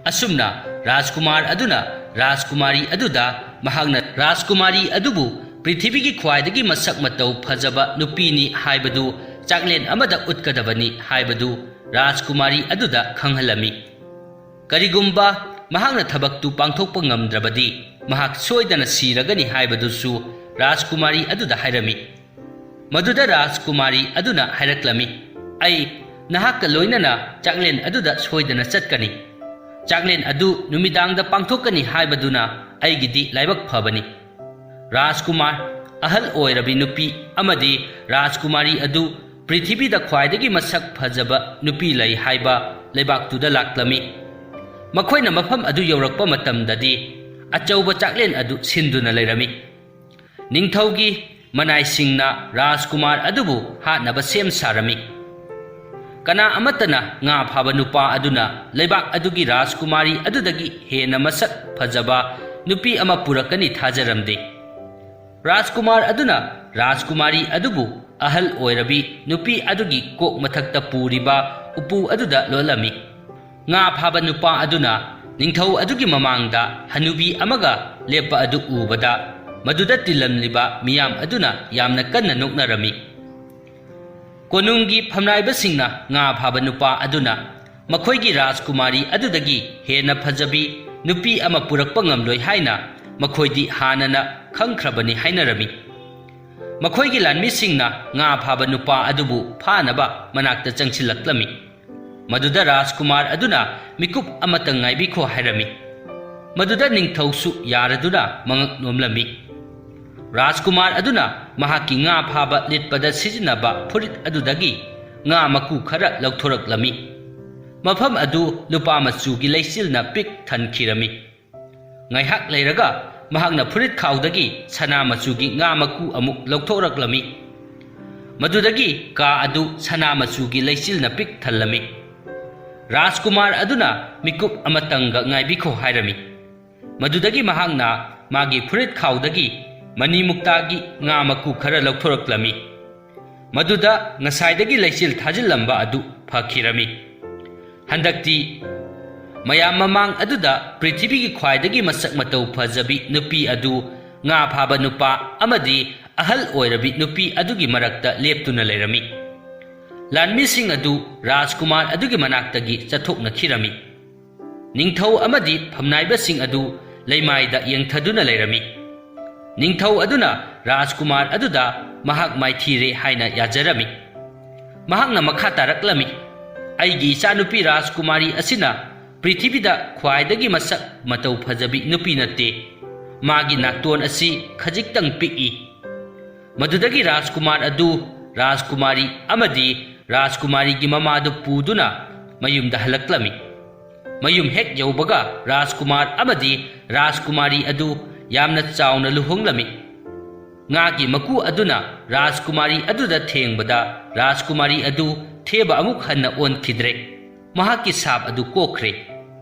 ꯑꯁꯨꯝꯅ ꯔꯥꯖꯀꯨꯃꯥꯔ ꯑꯗꯨꯅ ꯔꯥꯖꯀꯨꯃꯥꯔꯤ ꯑꯗꯨꯗ ꯃꯍꯥꯛꯅ ꯔꯥꯖꯀꯨꯃꯥꯔꯤ ꯑꯗꯨꯕꯨ ꯄ꯭ꯔꯤꯊꯤꯕꯤꯒꯤ ꯈ꯭ꯋꯥꯏꯗꯒꯤ ꯃꯁꯛ ꯃꯇꯧ ꯐꯖꯕ ꯅꯨꯄꯤꯅꯤ ꯍꯥꯏꯕꯗꯨ ꯆꯥꯛꯂꯦꯟ ꯑꯃꯗ ꯎꯠꯀꯗꯕꯅꯤ ꯍꯥꯏꯕꯗꯨ ꯔꯥꯖꯀꯨꯃꯥꯔꯤ ꯑꯗꯨꯗ ꯈꯪꯍꯜꯂꯝꯃꯤ꯫ ꯀꯔꯤꯒꯨꯝꯕ ꯃꯍꯥꯛꯅ ꯊꯕꯛꯇꯨ ꯄꯥꯡꯊꯣꯛꯄ ꯉꯝꯗ꯭ꯔꯕꯗꯤ ꯃꯍꯥꯛ ꯁꯣꯏꯗꯅ ꯁꯤꯔꯒꯅꯤ ꯍꯥꯏꯕꯗꯨꯁꯨ ꯔꯥꯖꯀꯨꯃꯥꯔꯤ ꯑꯗꯨꯗ ꯍꯥꯏꯔꯝꯃꯤ꯫ ꯃꯗꯨꯗ ꯔꯥꯖꯀꯨꯃꯥꯔꯤ ꯑꯗꯨꯅ ꯍꯥꯏꯔꯛꯂꯝꯃꯤ, "ꯑꯩ ꯅꯍꯥꯛꯀ ꯂꯣꯏꯅꯅ ꯆꯥꯛꯂꯦꯟ ꯑꯗꯨꯗ ꯁꯣꯏꯗꯅ ꯆꯠꯀꯅꯤ꯫ ꯆꯥꯛꯂꯦꯟ ꯑꯗꯨ ꯅꯨꯃꯤꯗꯥꯡꯗ ꯄꯥꯡꯊꯣꯛꯀꯅꯤ ꯍꯥꯏꯕꯗꯨꯅ ꯑꯩꯒꯤꯗꯤ ꯂꯥꯏꯕꯛ ꯐꯕꯅꯤ꯫" ꯔꯥꯖꯀꯨꯃꯥꯔ, ꯑꯍꯜ ꯑꯣꯏꯔꯕꯤ ꯅꯨꯄꯤ ꯑꯃꯗꯤ ꯔꯥꯖꯀꯨꯃꯥꯔꯤ ꯑꯗꯨ ꯄ꯭ꯔꯤꯊꯤꯕꯤꯗ ꯈ꯭ꯋꯥꯏꯗꯒꯤ ꯃꯁꯛ ꯐꯖꯕ ꯅꯨꯄꯤ ꯂꯩ ꯍꯥꯏꯕ ꯂꯩꯕꯥꯛꯇꯨꯗ ꯂꯥꯛꯂꯝꯃꯤ꯫ ꯃꯈꯣꯏꯅ ꯃꯐꯝ ꯑꯗꯨ ꯌꯧꯔꯛꯄ ꯃꯇꯝꯗꯗꯤ ꯑꯆꯧꯕ ꯆꯥꯛꯂꯦꯟ ꯑꯗꯨ ꯁꯤꯟꯗꯨꯅ ꯂꯩꯔꯝꯃꯤ꯫ ꯅꯤꯡꯊꯧꯒꯤ ꯃꯅꯥꯏꯁꯤꯡꯅ ꯔꯥꯖꯀꯨꯃꯥꯔ ꯑꯗꯨꯕꯨ ꯍꯥꯠꯅꯕ ꯁꯦꯝ ꯁꯥꯔꯝꯃꯤ꯫ ꯀꯅꯥ ꯑꯃꯠꯇꯅ ꯉꯥ ꯐꯥꯕ ꯅꯨꯄꯥ ꯑꯗꯨꯅ ꯂꯩꯕꯥꯛ ꯑꯗꯨꯒꯤ ꯔꯥꯖꯀꯨꯃꯥꯔꯤ ꯑꯗꯨꯗꯒꯤ ꯍꯦꯟꯅ ꯃꯁꯛ ꯐꯖꯕ ꯅꯨꯄꯤ ꯑꯃ ꯄꯨꯔꯛꯀꯅꯤ ꯊꯥꯖꯔꯝꯗꯦ꯫ ꯔꯥꯖꯀꯨꯃꯥꯔ ꯑꯗꯨꯅ ꯔꯥꯖꯀꯨꯃꯥꯔꯤ ꯑꯗꯨꯕꯨ ꯑꯍꯜ ꯑꯣꯏꯔꯕꯤ ꯅꯨꯄꯤ ꯑꯗꯨꯒꯤ ꯀꯣꯛ ꯃꯊꯛꯇ ꯄꯨꯔꯤꯕ ꯎꯄꯨ ꯑꯗꯨꯗ ꯂꯣꯠꯂꯝꯃꯤ꯫ ꯉꯥ ꯐꯥꯕ ꯅꯨꯄꯥ ꯑꯗꯨꯅ ꯅꯤꯡꯊꯧ ꯑꯗꯨꯒꯤ ꯃꯃꯥꯡꯗ ꯍꯅꯨꯕꯤ ꯑꯃꯒ ꯂꯦꯞꯄ ꯑꯗꯨ ꯎꯕꯗ, ꯃꯗꯨꯗ ꯇꯤꯜꯂꯝꯂꯤꯕ ꯃꯤꯌꯥꯝ ꯑꯗꯨꯅ ꯌꯥꯝꯅ ꯀꯟꯅ ꯅꯣꯛꯅꯔꯝꯃꯤ꯫ ꯀꯣꯅꯨꯡꯒꯤ ꯐꯝꯅꯥꯏꯕꯁꯤꯡꯅ ꯉꯥ ꯐꯥꯕ ꯅꯨꯄꯥ ꯑꯗꯨꯅ ꯃꯈꯣꯏꯒꯤ ꯔꯥꯖꯀꯨꯃꯥꯔꯤ ꯑꯗꯨꯗꯒꯤ ꯍꯦꯟꯅ ꯐꯖꯕꯤ ꯅꯨꯄꯤ ꯑꯃ ꯄꯨꯔꯛꯄ ꯉꯝꯂꯣꯏ ꯍꯥꯏꯅ ꯃꯈꯣꯏꯗꯤ ꯍꯥꯟꯅꯅ ꯈꯪꯈ꯭ꯔꯕꯅꯤ ꯍꯥꯏꯅꯔꯝꯃꯤ꯫ ꯃꯈꯣꯏꯒꯤ ꯂꯥꯟꯃꯤꯁꯤꯡꯅ ꯉꯥ ꯐꯥꯕ ꯅꯨꯄꯥ ꯑꯗꯨꯕꯨ ꯐꯥꯅꯕ ꯃꯅꯥꯛꯇ ꯆꯪꯁꯤꯜꯂꯛꯂꯝꯃꯤ꯫ ꯃꯗꯨꯗ ꯔꯥꯖꯀꯨꯃꯥꯔ ꯑꯗꯨꯅ ꯃꯤꯀꯨꯞ ꯑꯃꯇꯪ ꯉꯥꯏꯕꯤꯈꯣ ꯍꯥꯏꯔꯝꯃꯤ꯫ ꯃꯗꯨꯗ ꯅꯤꯡꯊꯧꯁꯨ ꯌꯥꯔꯗꯨꯅ ꯃꯉꯛ ꯅꯣꯝꯂꯝꯃꯤ꯫ ꯔꯥꯖꯀꯨꯃꯥꯔ ꯑꯗꯨꯅ ꯃꯍꯥꯛꯀꯤ ꯉꯥ ꯐꯥꯕ ꯂꯤꯠꯄꯗ ꯁꯤꯖꯤꯟꯅꯕ ꯐꯨꯔꯤꯠ ꯑꯗꯨꯗꯒꯤ ꯉꯥ ꯃꯀꯨ ꯈꯔ ꯂꯧꯊꯣꯔꯛꯂꯝꯃꯤ꯫ ꯃꯐꯝ ꯑꯗꯨ ꯂꯨꯄꯥ ꯃꯆꯨꯒꯤ ꯂꯩꯆꯤꯜꯅ ꯄꯤꯛ ꯊꯟꯈꯤꯔꯝꯃꯤ꯫ ꯉꯥꯏꯍꯥꯛ ꯂꯩꯔꯒ ꯃꯍꯥꯛꯅ ꯐꯨꯔꯤꯠ ꯈꯥꯎꯗꯒꯤ ꯁꯅꯥ ꯃꯆꯨꯒꯤ ꯉꯥ ꯃꯀꯨ ꯑꯃꯨꯛ ꯂꯧꯊꯣꯔꯛꯂꯝꯃꯤ꯫ ꯃꯗꯨꯗꯒꯤ ꯀꯥ ꯑꯗꯨ ꯁꯅꯥ ꯃꯆꯨꯒꯤ ꯂꯩꯆꯤꯜꯅ ꯄꯤꯛ ꯊꯜꯂꯝꯃꯤ꯫ ꯔꯥꯖꯀꯨꯃꯥꯔ ꯑꯗꯨꯅ ꯃꯤꯀꯨꯞ ꯑꯃꯇꯪꯒ ꯉꯥꯏꯕꯤꯈꯣ ꯍꯥꯏꯔꯝꯃꯤ꯫ ꯃꯗꯨꯗꯒꯤ ꯃꯍꯥꯛꯅ ꯃꯥꯒꯤ ꯐꯨꯔꯤꯠ ꯈꯥꯎꯗꯒꯤ ꯃꯅꯤ ꯃꯨꯛꯇꯥꯒꯤ ꯉꯥ ꯃꯀꯨ ꯈꯔ ꯂꯧꯊꯣꯔꯛꯂꯝꯃꯤ꯫ ꯃꯗꯨꯗ ꯉꯁꯥꯏꯗꯒꯤ ꯂꯩꯆꯤꯜ ꯊꯥꯖꯤꯜꯂꯝꯕ ꯑꯗꯨ ꯐꯈꯤꯔꯝꯃꯤ꯫ ꯍꯟꯗꯛꯇꯤ ꯃꯌꯥꯝ ꯃꯃꯥꯡ ꯑꯗꯨꯗ ꯄ꯭ꯔꯤꯊꯤꯕꯤꯒꯤ ꯈ꯭ꯋꯥꯏꯗꯒꯤ ꯃꯁꯛ ꯃꯇꯧ ꯐꯖꯕꯤ ꯅꯨꯄꯤ ꯑꯗꯨ ꯉꯥ ꯐꯥꯕ ꯅꯨꯄꯥ ꯑꯃꯗꯤ ꯑꯍꯜ ꯑꯣꯏꯔꯕꯤ ꯅꯨꯄꯤ ꯑꯗꯨꯒꯤ ꯃꯔꯛꯇ ꯂꯦꯞꯇꯨꯅ ꯂꯩꯔꯝꯃꯤ꯫ ꯂꯥꯟꯃꯤꯁꯤꯡ ꯑꯗꯨ ꯔꯥꯖꯀꯨꯃꯥꯔ ꯑꯗꯨꯒꯤ ꯃꯅꯥꯛꯇꯒꯤ ꯆꯠꯊꯣꯛꯅꯈꯤꯔꯝꯃꯤ꯫ ꯅꯤꯡꯊꯧ ꯑꯃꯗꯤ ꯐꯝꯅꯥꯏꯕꯁꯤꯡ ꯑꯗꯨ ꯂꯩꯃꯥꯏꯗ ꯌꯦꯡꯊꯗꯨꯅ ꯂꯩꯔꯝꯃꯤ꯫ ꯅꯤꯡꯊꯧ ꯑꯗꯨꯅ ꯔꯥꯖꯀꯨꯃꯥꯔ ꯑꯗꯨꯗ ꯃꯍꯥꯛ ꯃꯥꯏꯊꯤꯔꯦ ꯍꯥꯏꯅ ꯌꯥꯖꯔꯝꯃꯤ꯫ ꯃꯍꯥꯛꯅ ꯃꯈꯥ ꯇꯥꯔꯛꯂꯝꯃꯤ, "ꯑꯩꯒꯤ ꯏꯆꯥꯅꯨꯄꯤ ꯔꯥꯖꯀꯨꯃꯥꯔꯤ ꯑꯁꯤꯅ ꯄ꯭ꯔꯤꯊꯤꯕꯤꯗ ꯈ꯭ꯋꯥꯏꯗꯒꯤ ꯃꯁꯛ ꯃꯇꯧ ꯐꯖꯕꯤ ꯅꯨꯄꯤ ꯅꯠꯇꯦ꯫ ꯃꯥꯒꯤ ꯅꯥꯇꯣꯟ ꯑꯁꯤ ꯈꯖꯤꯛꯇꯪ ꯄꯤꯛꯏ꯫" ꯃꯗꯨꯗꯒꯤ ꯔꯥꯖꯀꯨꯃꯥꯔ ꯑꯗꯨ ꯔꯥꯖꯀꯨꯃꯥꯔꯤ ꯑꯃꯗꯤ ꯔꯥꯖꯀꯨꯃꯥꯔꯤꯒꯤ ꯃꯃꯥꯗꯨ ꯄꯨꯗꯨꯅ ꯃꯌꯨꯝꯗ ꯍꯜꯂꯛꯂꯝꯃꯤ꯫ ꯃꯌꯨꯝ ꯍꯦꯛ ꯌꯧꯕꯒ ꯔꯥꯖꯀꯨꯃꯥꯔ ꯑꯃꯗꯤ ꯔꯥꯖꯀꯨꯃꯥꯔꯤ ꯑꯗꯨ ꯌꯥꯝꯅ ꯆꯥꯎꯅ ꯂꯨꯍꯣꯡꯂꯝꯃꯤ꯫ ꯉꯥꯒꯤ ꯃꯀꯨ ꯑꯗꯨꯅ ꯔꯥꯖꯀꯨꯃꯥꯔꯤ ꯑꯗꯨꯗ ꯊꯦꯡꯕꯗ ꯔꯥꯖꯀꯨꯃꯥꯔꯤ ꯑꯗꯨ ꯊꯦꯕ ꯑꯃꯨꯛ ꯍꯟꯅ ꯑꯣꯟꯈꯤꯗ꯭ꯔꯦ꯫ ꯃꯍꯥꯛꯀꯤ ꯁꯥꯞ ꯑꯗꯨ ꯀꯣꯛꯈ꯭ꯔꯦ꯫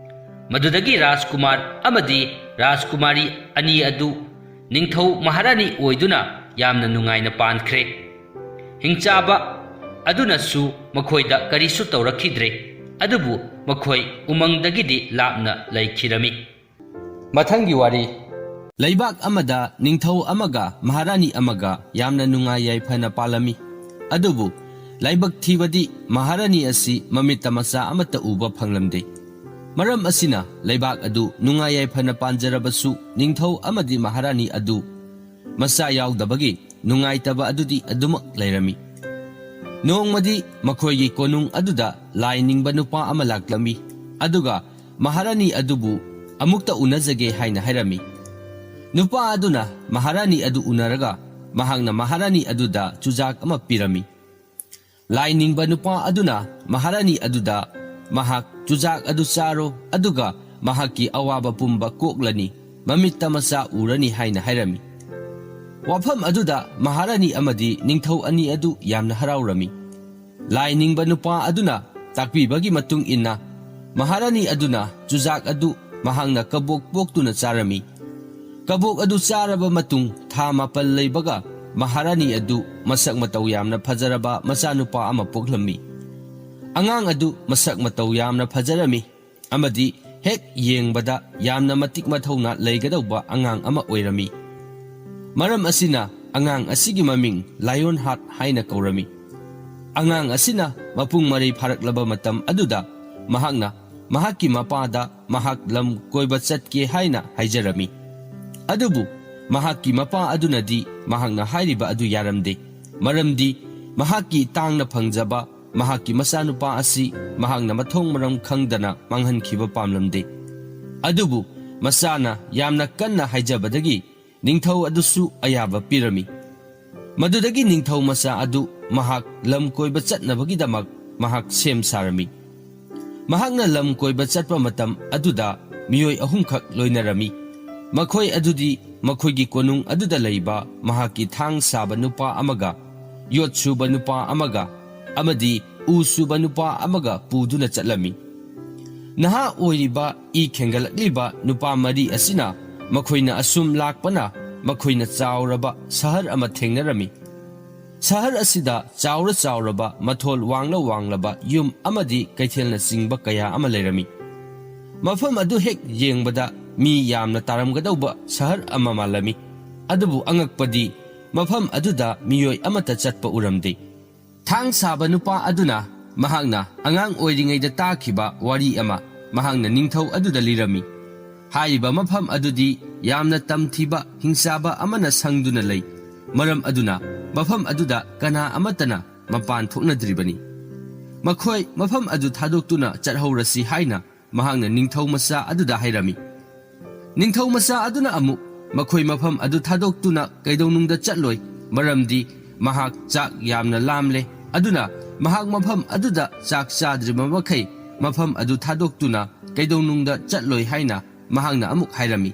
ꯃꯗꯨꯗꯒꯤ ꯔꯥꯖꯀꯨꯃꯥꯔ ꯑꯃꯗꯤ ꯔꯥꯖꯀꯨꯃꯥꯔꯤ ꯑꯅꯤ ꯑꯗꯨ ꯅꯤꯡꯊꯧ ꯃꯍꯥꯔꯥꯅꯤ ꯑꯣꯏꯗꯨꯅ ꯌꯥꯝꯅ ꯅꯨꯡꯉꯥꯏꯅ ꯄꯥꯟꯈ꯭ꯔꯦ꯫ ꯍꯤꯡꯆꯥꯕ ꯑꯗꯨꯅꯁꯨ ꯃꯈꯣꯏꯗ ꯀꯔꯤꯁꯨ ꯇꯧꯔꯛꯈꯤꯗ꯭ꯔꯦ꯫ ꯑꯗꯨꯕꯨ ꯃꯈꯣꯏ ꯎꯃꯪꯗꯒꯤꯗꯤ ꯂꯥꯞꯅ ꯂꯩꯈꯤꯔꯝꯃꯤ꯫ ꯃꯊꯪꯒꯤ ꯋꯥꯔꯤ꯫ ꯂꯩꯕꯥꯛ ꯑꯃꯗ ꯅꯤꯡꯊꯧ ꯑꯃꯒ ꯃꯍꯥꯔꯥꯅꯤ ꯑꯃꯒ ꯌꯥꯝꯅ ꯅꯨꯡꯉꯥꯏ ꯌꯥꯏꯐꯅ ꯄꯥꯜꯂꯝꯃꯤ꯫ ꯑꯗꯨꯕꯨ ꯂꯥꯏꯕꯛ ꯊꯤꯕꯗꯤ ꯃꯍꯥꯔꯥꯅꯤ ꯑꯁꯤ ꯃꯃꯤꯠꯇ ꯃꯆꯥ ꯑꯃꯠꯇ ꯎꯕ ꯐꯪꯂꯝꯗꯦ꯫ ꯃꯔꯝ ꯑꯁꯤꯅ ꯂꯩꯕꯥꯛ ꯑꯗꯨ ꯅꯨꯡꯉꯥꯏ ꯌꯥꯏꯐꯅ ꯄꯥꯟꯖꯔꯕꯁꯨ ꯅꯤꯡꯊꯧ ꯑꯃꯗꯤ ꯃꯍꯥꯔꯥꯅꯤ ꯑꯗꯨ ꯃꯆꯥ ꯌꯥꯎꯗꯕꯒꯤ ꯅꯨꯡꯉꯥꯏꯇꯕ ꯑꯗꯨꯗꯤ ꯑꯗꯨꯃꯛ ꯂꯩꯔꯝꯃꯤ꯫ ꯅꯣꯡꯃꯗꯤ ꯃꯈꯣꯏꯒꯤ ꯀꯣꯅꯨꯡ ꯑꯗꯨꯗ ꯂꯥꯏ ꯅꯤꯡꯕ ꯅꯨꯄꯥ ꯑꯃ ꯂꯥꯛꯂꯝꯃꯤ꯫ ꯑꯗꯨꯒ ꯃꯍꯥꯔꯥꯅꯤ ꯑꯗꯨꯕꯨ ꯑꯃꯨꯛꯇ ꯎꯅꯖꯒꯦ ꯍꯥꯏꯅ ꯍꯥꯏꯔꯝꯃꯤ꯫ ꯅꯨꯄꯥ ꯑꯗꯨꯅ ꯃꯍꯥꯔꯥꯅꯤ ꯑꯗꯨ ꯎꯅꯔꯒ ꯃꯍꯥꯛꯅ ꯃꯍꯥꯔꯥꯅꯤ ꯑꯗꯨꯗ ꯆꯨꯖꯥꯛ ꯑꯃ ꯄꯤꯔꯝꯃꯤ꯫ ꯂꯥꯏ ꯅꯤꯡꯕ ꯅꯨꯄꯥ ꯑꯗꯨꯅ ꯃꯍꯥꯔꯥꯅꯤ ꯑꯗꯨꯗ "ꯃꯍꯥꯛ ꯆꯨꯖꯥꯛ ꯑꯗꯨ ꯆꯥꯔꯣ, ꯑꯗꯨꯒ ꯃꯍꯥꯛꯀꯤ ꯑꯋꯥꯕ ꯄꯨꯝꯕ ꯀꯣꯛꯂꯅꯤ, ꯃꯃꯤꯠꯇ ꯃꯆꯥ ꯎꯔꯅꯤ" ꯍꯥꯏꯅ ꯍꯥꯏꯔꯝꯃꯤ꯫ ꯋꯥꯐꯝ ꯑꯗꯨꯗ ꯃꯍꯥꯔꯥꯅꯤ ꯑꯃꯗꯤ ꯅꯤꯡꯊꯧ ꯑꯅꯤ ꯑꯗꯨ ꯌꯥꯝꯅ ꯍꯔꯥꯎꯔꯝꯃꯤ꯫ ꯂꯥꯏ ꯅꯤꯡꯕ ꯅꯨꯄꯥ ꯑꯗꯨꯅ ꯇꯥꯛꯄꯤꯕꯒꯤ ꯃꯇꯨꯡ ꯏꯟꯅ, ꯃꯍꯥꯔꯥꯅꯤ ꯑꯗꯨꯅ ꯆꯨꯖꯥꯛ ꯑꯗꯨ ꯃꯍꯥꯛꯅ ꯀꯕꯣꯛ ꯄꯣꯛꯇꯨꯅ ꯆꯥꯔꯝꯃꯤ꯫ ꯀꯕꯣꯛ ꯑꯗꯨ ꯆꯥꯔꯕ ꯃꯇꯨꯡ, ꯊꯥ ꯃꯥꯄꯜ ꯂꯩꯕꯒ ꯃꯍꯥꯔꯥꯅꯤ ꯑꯗꯨ ꯃꯁꯛ ꯃꯇꯧ ꯌꯥꯝꯅ ꯐꯖꯔꯕ ꯃꯆꯥꯅꯨꯄꯥ ꯑꯃ ꯄꯣꯛꯂꯝꯃꯤ꯫ ꯑꯉꯥꯡ ꯑꯗꯨ ꯃꯁꯛ ꯃꯇꯧ ꯌꯥꯝꯅ ꯐꯖꯔꯝꯃꯤ ꯑꯃꯗꯤ ꯍꯦꯛ ꯌꯦꯡꯕꯗ ꯌꯥꯝꯅ ꯃꯇꯤꯛ ꯃꯊꯧꯅꯥ ꯂꯩꯒꯗꯧꯕ ꯑꯉꯥꯡ ꯑꯃ ꯑꯣꯏꯔꯝꯃꯤ꯫ ꯃꯔꯝ ꯑꯁꯤꯅ ꯑꯉꯥꯡ ꯑꯁꯤꯒꯤ ꯃꯃꯤꯡ ꯂꯥꯏꯑꯣꯟ ꯍꯥꯔꯠ ꯍꯥꯏꯅ ꯀꯧꯔꯝꯃꯤ꯫ ꯑꯉꯥꯡ ꯑꯁꯤꯅ ꯃꯄꯨꯡ ꯃꯔꯩ ꯐꯥꯔꯛꯂꯕ ꯃꯇꯝ ꯑꯗꯨꯗ, ꯃꯍꯥꯛꯅ ꯃꯍꯥꯛꯀꯤ ꯃꯄꯥꯗ ꯃꯍꯥꯛ ꯂꯝ ꯀꯣꯏꯕ ꯆꯠꯀꯦ ꯍꯥꯏꯅ ꯍꯥꯏꯖꯔꯝꯃꯤ꯫ ꯑꯗꯨꯕꯨ ꯃꯍꯥꯛꯀꯤ ꯃꯄꯥ ꯑꯗꯨꯅꯗꯤ ꯃꯍꯥꯛꯅ ꯍꯥꯏꯔꯤꯕ ꯑꯗꯨ ꯌꯥꯔꯝꯗꯦ, ꯃꯔꯝꯗꯤ ꯃꯍꯥꯛꯀꯤ ꯇꯥꯡꯅ ꯐꯪꯖꯕ ꯃꯍꯥꯛꯀꯤ ꯃꯆꯥꯅꯨꯄꯥ ꯑꯁꯤ ꯃꯍꯥꯛꯅ ꯃꯊꯣꯡ ꯃꯔꯝ ꯈꯪꯗꯅ ꯃꯥꯡꯍꯟꯈꯤꯕ ꯄꯥꯝꯂꯝꯗꯦ꯫ ꯑꯗꯨꯕꯨ ꯃꯆꯥꯅ ꯌꯥꯝꯅ ꯀꯟꯅ ꯍꯥꯏꯖꯕꯗꯒꯤ ꯅꯤꯡꯊꯧ ꯑꯗꯨꯁꯨ ꯑꯌꯥꯕ ꯄꯤꯔꯝꯃꯤ꯫ ꯃꯗꯨꯗꯒꯤ ꯅꯤꯡꯊꯧ ꯃꯆꯥ ꯑꯗꯨ ꯃꯍꯥꯛ ꯂꯝ ꯀꯣꯏꯕ ꯆꯠꯅꯕꯒꯤꯗꯃꯛ ꯃꯍꯥꯛ ꯁꯦꯝ ꯁꯥꯔꯝꯃꯤ꯫ ꯃꯍꯥꯛꯅ ꯂꯝ ꯀꯣꯏꯕ ꯆꯠꯄ ꯃꯇꯝ ꯑꯗꯨꯗ ꯃꯤꯑꯣꯏ ꯑꯍꯨꯝꯈꯛ ꯂꯣꯏꯅꯔꯝꯃꯤ꯫ ꯃꯈꯣꯏ ꯑꯗꯨꯗꯤ ꯃꯈꯣꯏꯒꯤ ꯀꯣꯅꯨꯡ ꯑꯗꯨꯗ ꯂꯩꯕ ꯃꯍꯥꯛꯀꯤ ꯊꯥꯡ ꯁꯥꯕ ꯅꯨꯄꯥ ꯑꯃꯒ, ꯌꯣꯠ ꯁꯨꯕ ꯅꯨꯄꯥ ꯑꯃꯒ, ꯑꯃꯗꯤ ꯎ ꯁꯨꯕ ꯅꯨꯄꯥ ꯑꯃꯒ ꯄꯨꯗꯨꯅ ꯆꯠꯂꯝꯃꯤ꯫ ꯅꯍꯥ ꯑꯣꯏꯔꯤꯕ ꯏ ꯈꯦꯡꯒꯠꯂꯛꯂꯤꯕ ꯅꯨꯄꯥ ꯃꯔꯤ ꯑꯁꯤꯅ ꯃꯈꯣꯏꯅ ꯑꯁꯨꯝ ꯂꯥꯛꯄꯅ ꯃꯈꯣꯏꯅ ꯆꯥꯎꯔꯕ ꯁꯍꯔ ꯑꯃ ꯊꯦꯡꯅꯔꯝꯃꯤ꯫ ꯁꯍꯔ ꯑꯁꯤꯗ ꯆꯥꯎꯔ ꯆꯥꯎꯔꯕ ꯃꯊꯣꯜ ꯋꯥꯡꯂ ꯋꯥꯡꯂꯕ ꯌꯨꯝ ꯑꯃꯗꯤ ꯀꯩꯊꯦꯜꯅꯆꯤꯡꯕ ꯀꯌꯥ ꯑꯃ ꯂꯩꯔꯝꯃꯤ꯫ ꯃꯐꯝ ꯑꯗꯨ ꯍꯦꯛ ꯌꯦꯡꯕꯗ ꯃꯤ ꯌꯥꯝꯅ ꯇꯥꯔꯝꯒꯗꯧꯕ ꯁꯍꯔ ꯑꯃ ꯃꯥꯜꯂꯝꯃꯤ꯫ ꯑꯗꯨꯕꯨ ꯑꯉꯛꯄꯗꯤ, ꯃꯐꯝ ꯑꯗꯨꯗ ꯃꯤꯑꯣꯏ ꯑꯃꯠꯇ ꯆꯠꯄ ꯎꯔꯝꯗꯦ꯫ ꯊꯥꯡ ꯁꯥꯕ ꯅꯨꯄꯥ ꯑꯗꯨꯅ ꯃꯍꯥꯛꯅ ꯑꯉꯥꯡ ꯑꯣꯏꯔꯤꯉꯩꯗ ꯇꯥꯈꯤꯕ ꯋꯥꯔꯤ ꯑꯃ ꯃꯍꯥꯛꯅ ꯅꯤꯡꯊꯧ ꯑꯗꯨꯗ ꯂꯤꯔꯝꯃꯤ꯫ ꯍꯥꯏꯔꯤꯕ ꯃꯐꯝ ꯑꯗꯨꯗꯤ ꯌꯥꯝꯅ ꯇꯝꯊꯤꯕ ꯍꯤꯡꯆꯥꯕ ꯑꯃꯅ ꯁꯪꯗꯨꯅ ꯂꯩ꯫ ꯃꯔꯝ ꯑꯗꯨꯅ ꯃꯐꯝ ꯑꯗꯨꯗ ꯀꯅꯥ ꯑꯃꯠꯇꯅ ꯃꯄꯥꯟ ꯊꯣꯛꯅꯗ꯭ꯔꯤꯕꯅꯤ꯫ ꯃꯈꯣꯏ ꯃꯐꯝ ꯑꯗꯨ ꯊꯥꯗꯣꯛꯇꯨꯅ ꯆꯠꯍꯧꯔꯁꯤ ꯍꯥꯏꯅ ꯃꯍꯥꯛꯅ ꯅꯤꯡꯊꯧ ꯃꯆꯥ ꯑꯗꯨꯗ ꯍꯥꯏꯔꯝꯃꯤ꯫ ꯅꯤꯡꯊꯧ ꯃꯆꯥ ꯑꯗꯨꯅ ꯑꯃꯨꯛ ꯃꯈꯣꯏ ꯃꯐꯝ ꯑꯗꯨ ꯊꯥꯗꯣꯛꯇꯨꯅ ꯀꯩꯗꯧꯅꯨꯡꯗ ꯆꯠꯂꯣꯏ, ꯃꯔꯝꯗꯤ ꯃꯍꯥꯛ ꯆꯥꯛ ꯌꯥꯝꯅ ꯂꯥꯝꯂꯦ꯫ ꯑꯗꯨꯅ ꯃꯍꯥꯛ ꯃꯐꯝ ꯑꯗꯨꯗ ꯆꯥꯛ ꯆꯥꯗ꯭ꯔꯤꯕ ꯃꯈꯩ ꯃꯐꯝ ꯑꯗꯨ ꯊꯥꯗꯣꯛꯇꯨꯅ ꯀꯩꯗꯧꯅꯨꯡꯗ ꯆꯠꯂꯣꯏ ꯍꯥꯏꯅ ꯃꯍꯥꯛꯅ ꯑꯃꯨꯛ ꯍꯥꯏꯔꯝꯃꯤ꯫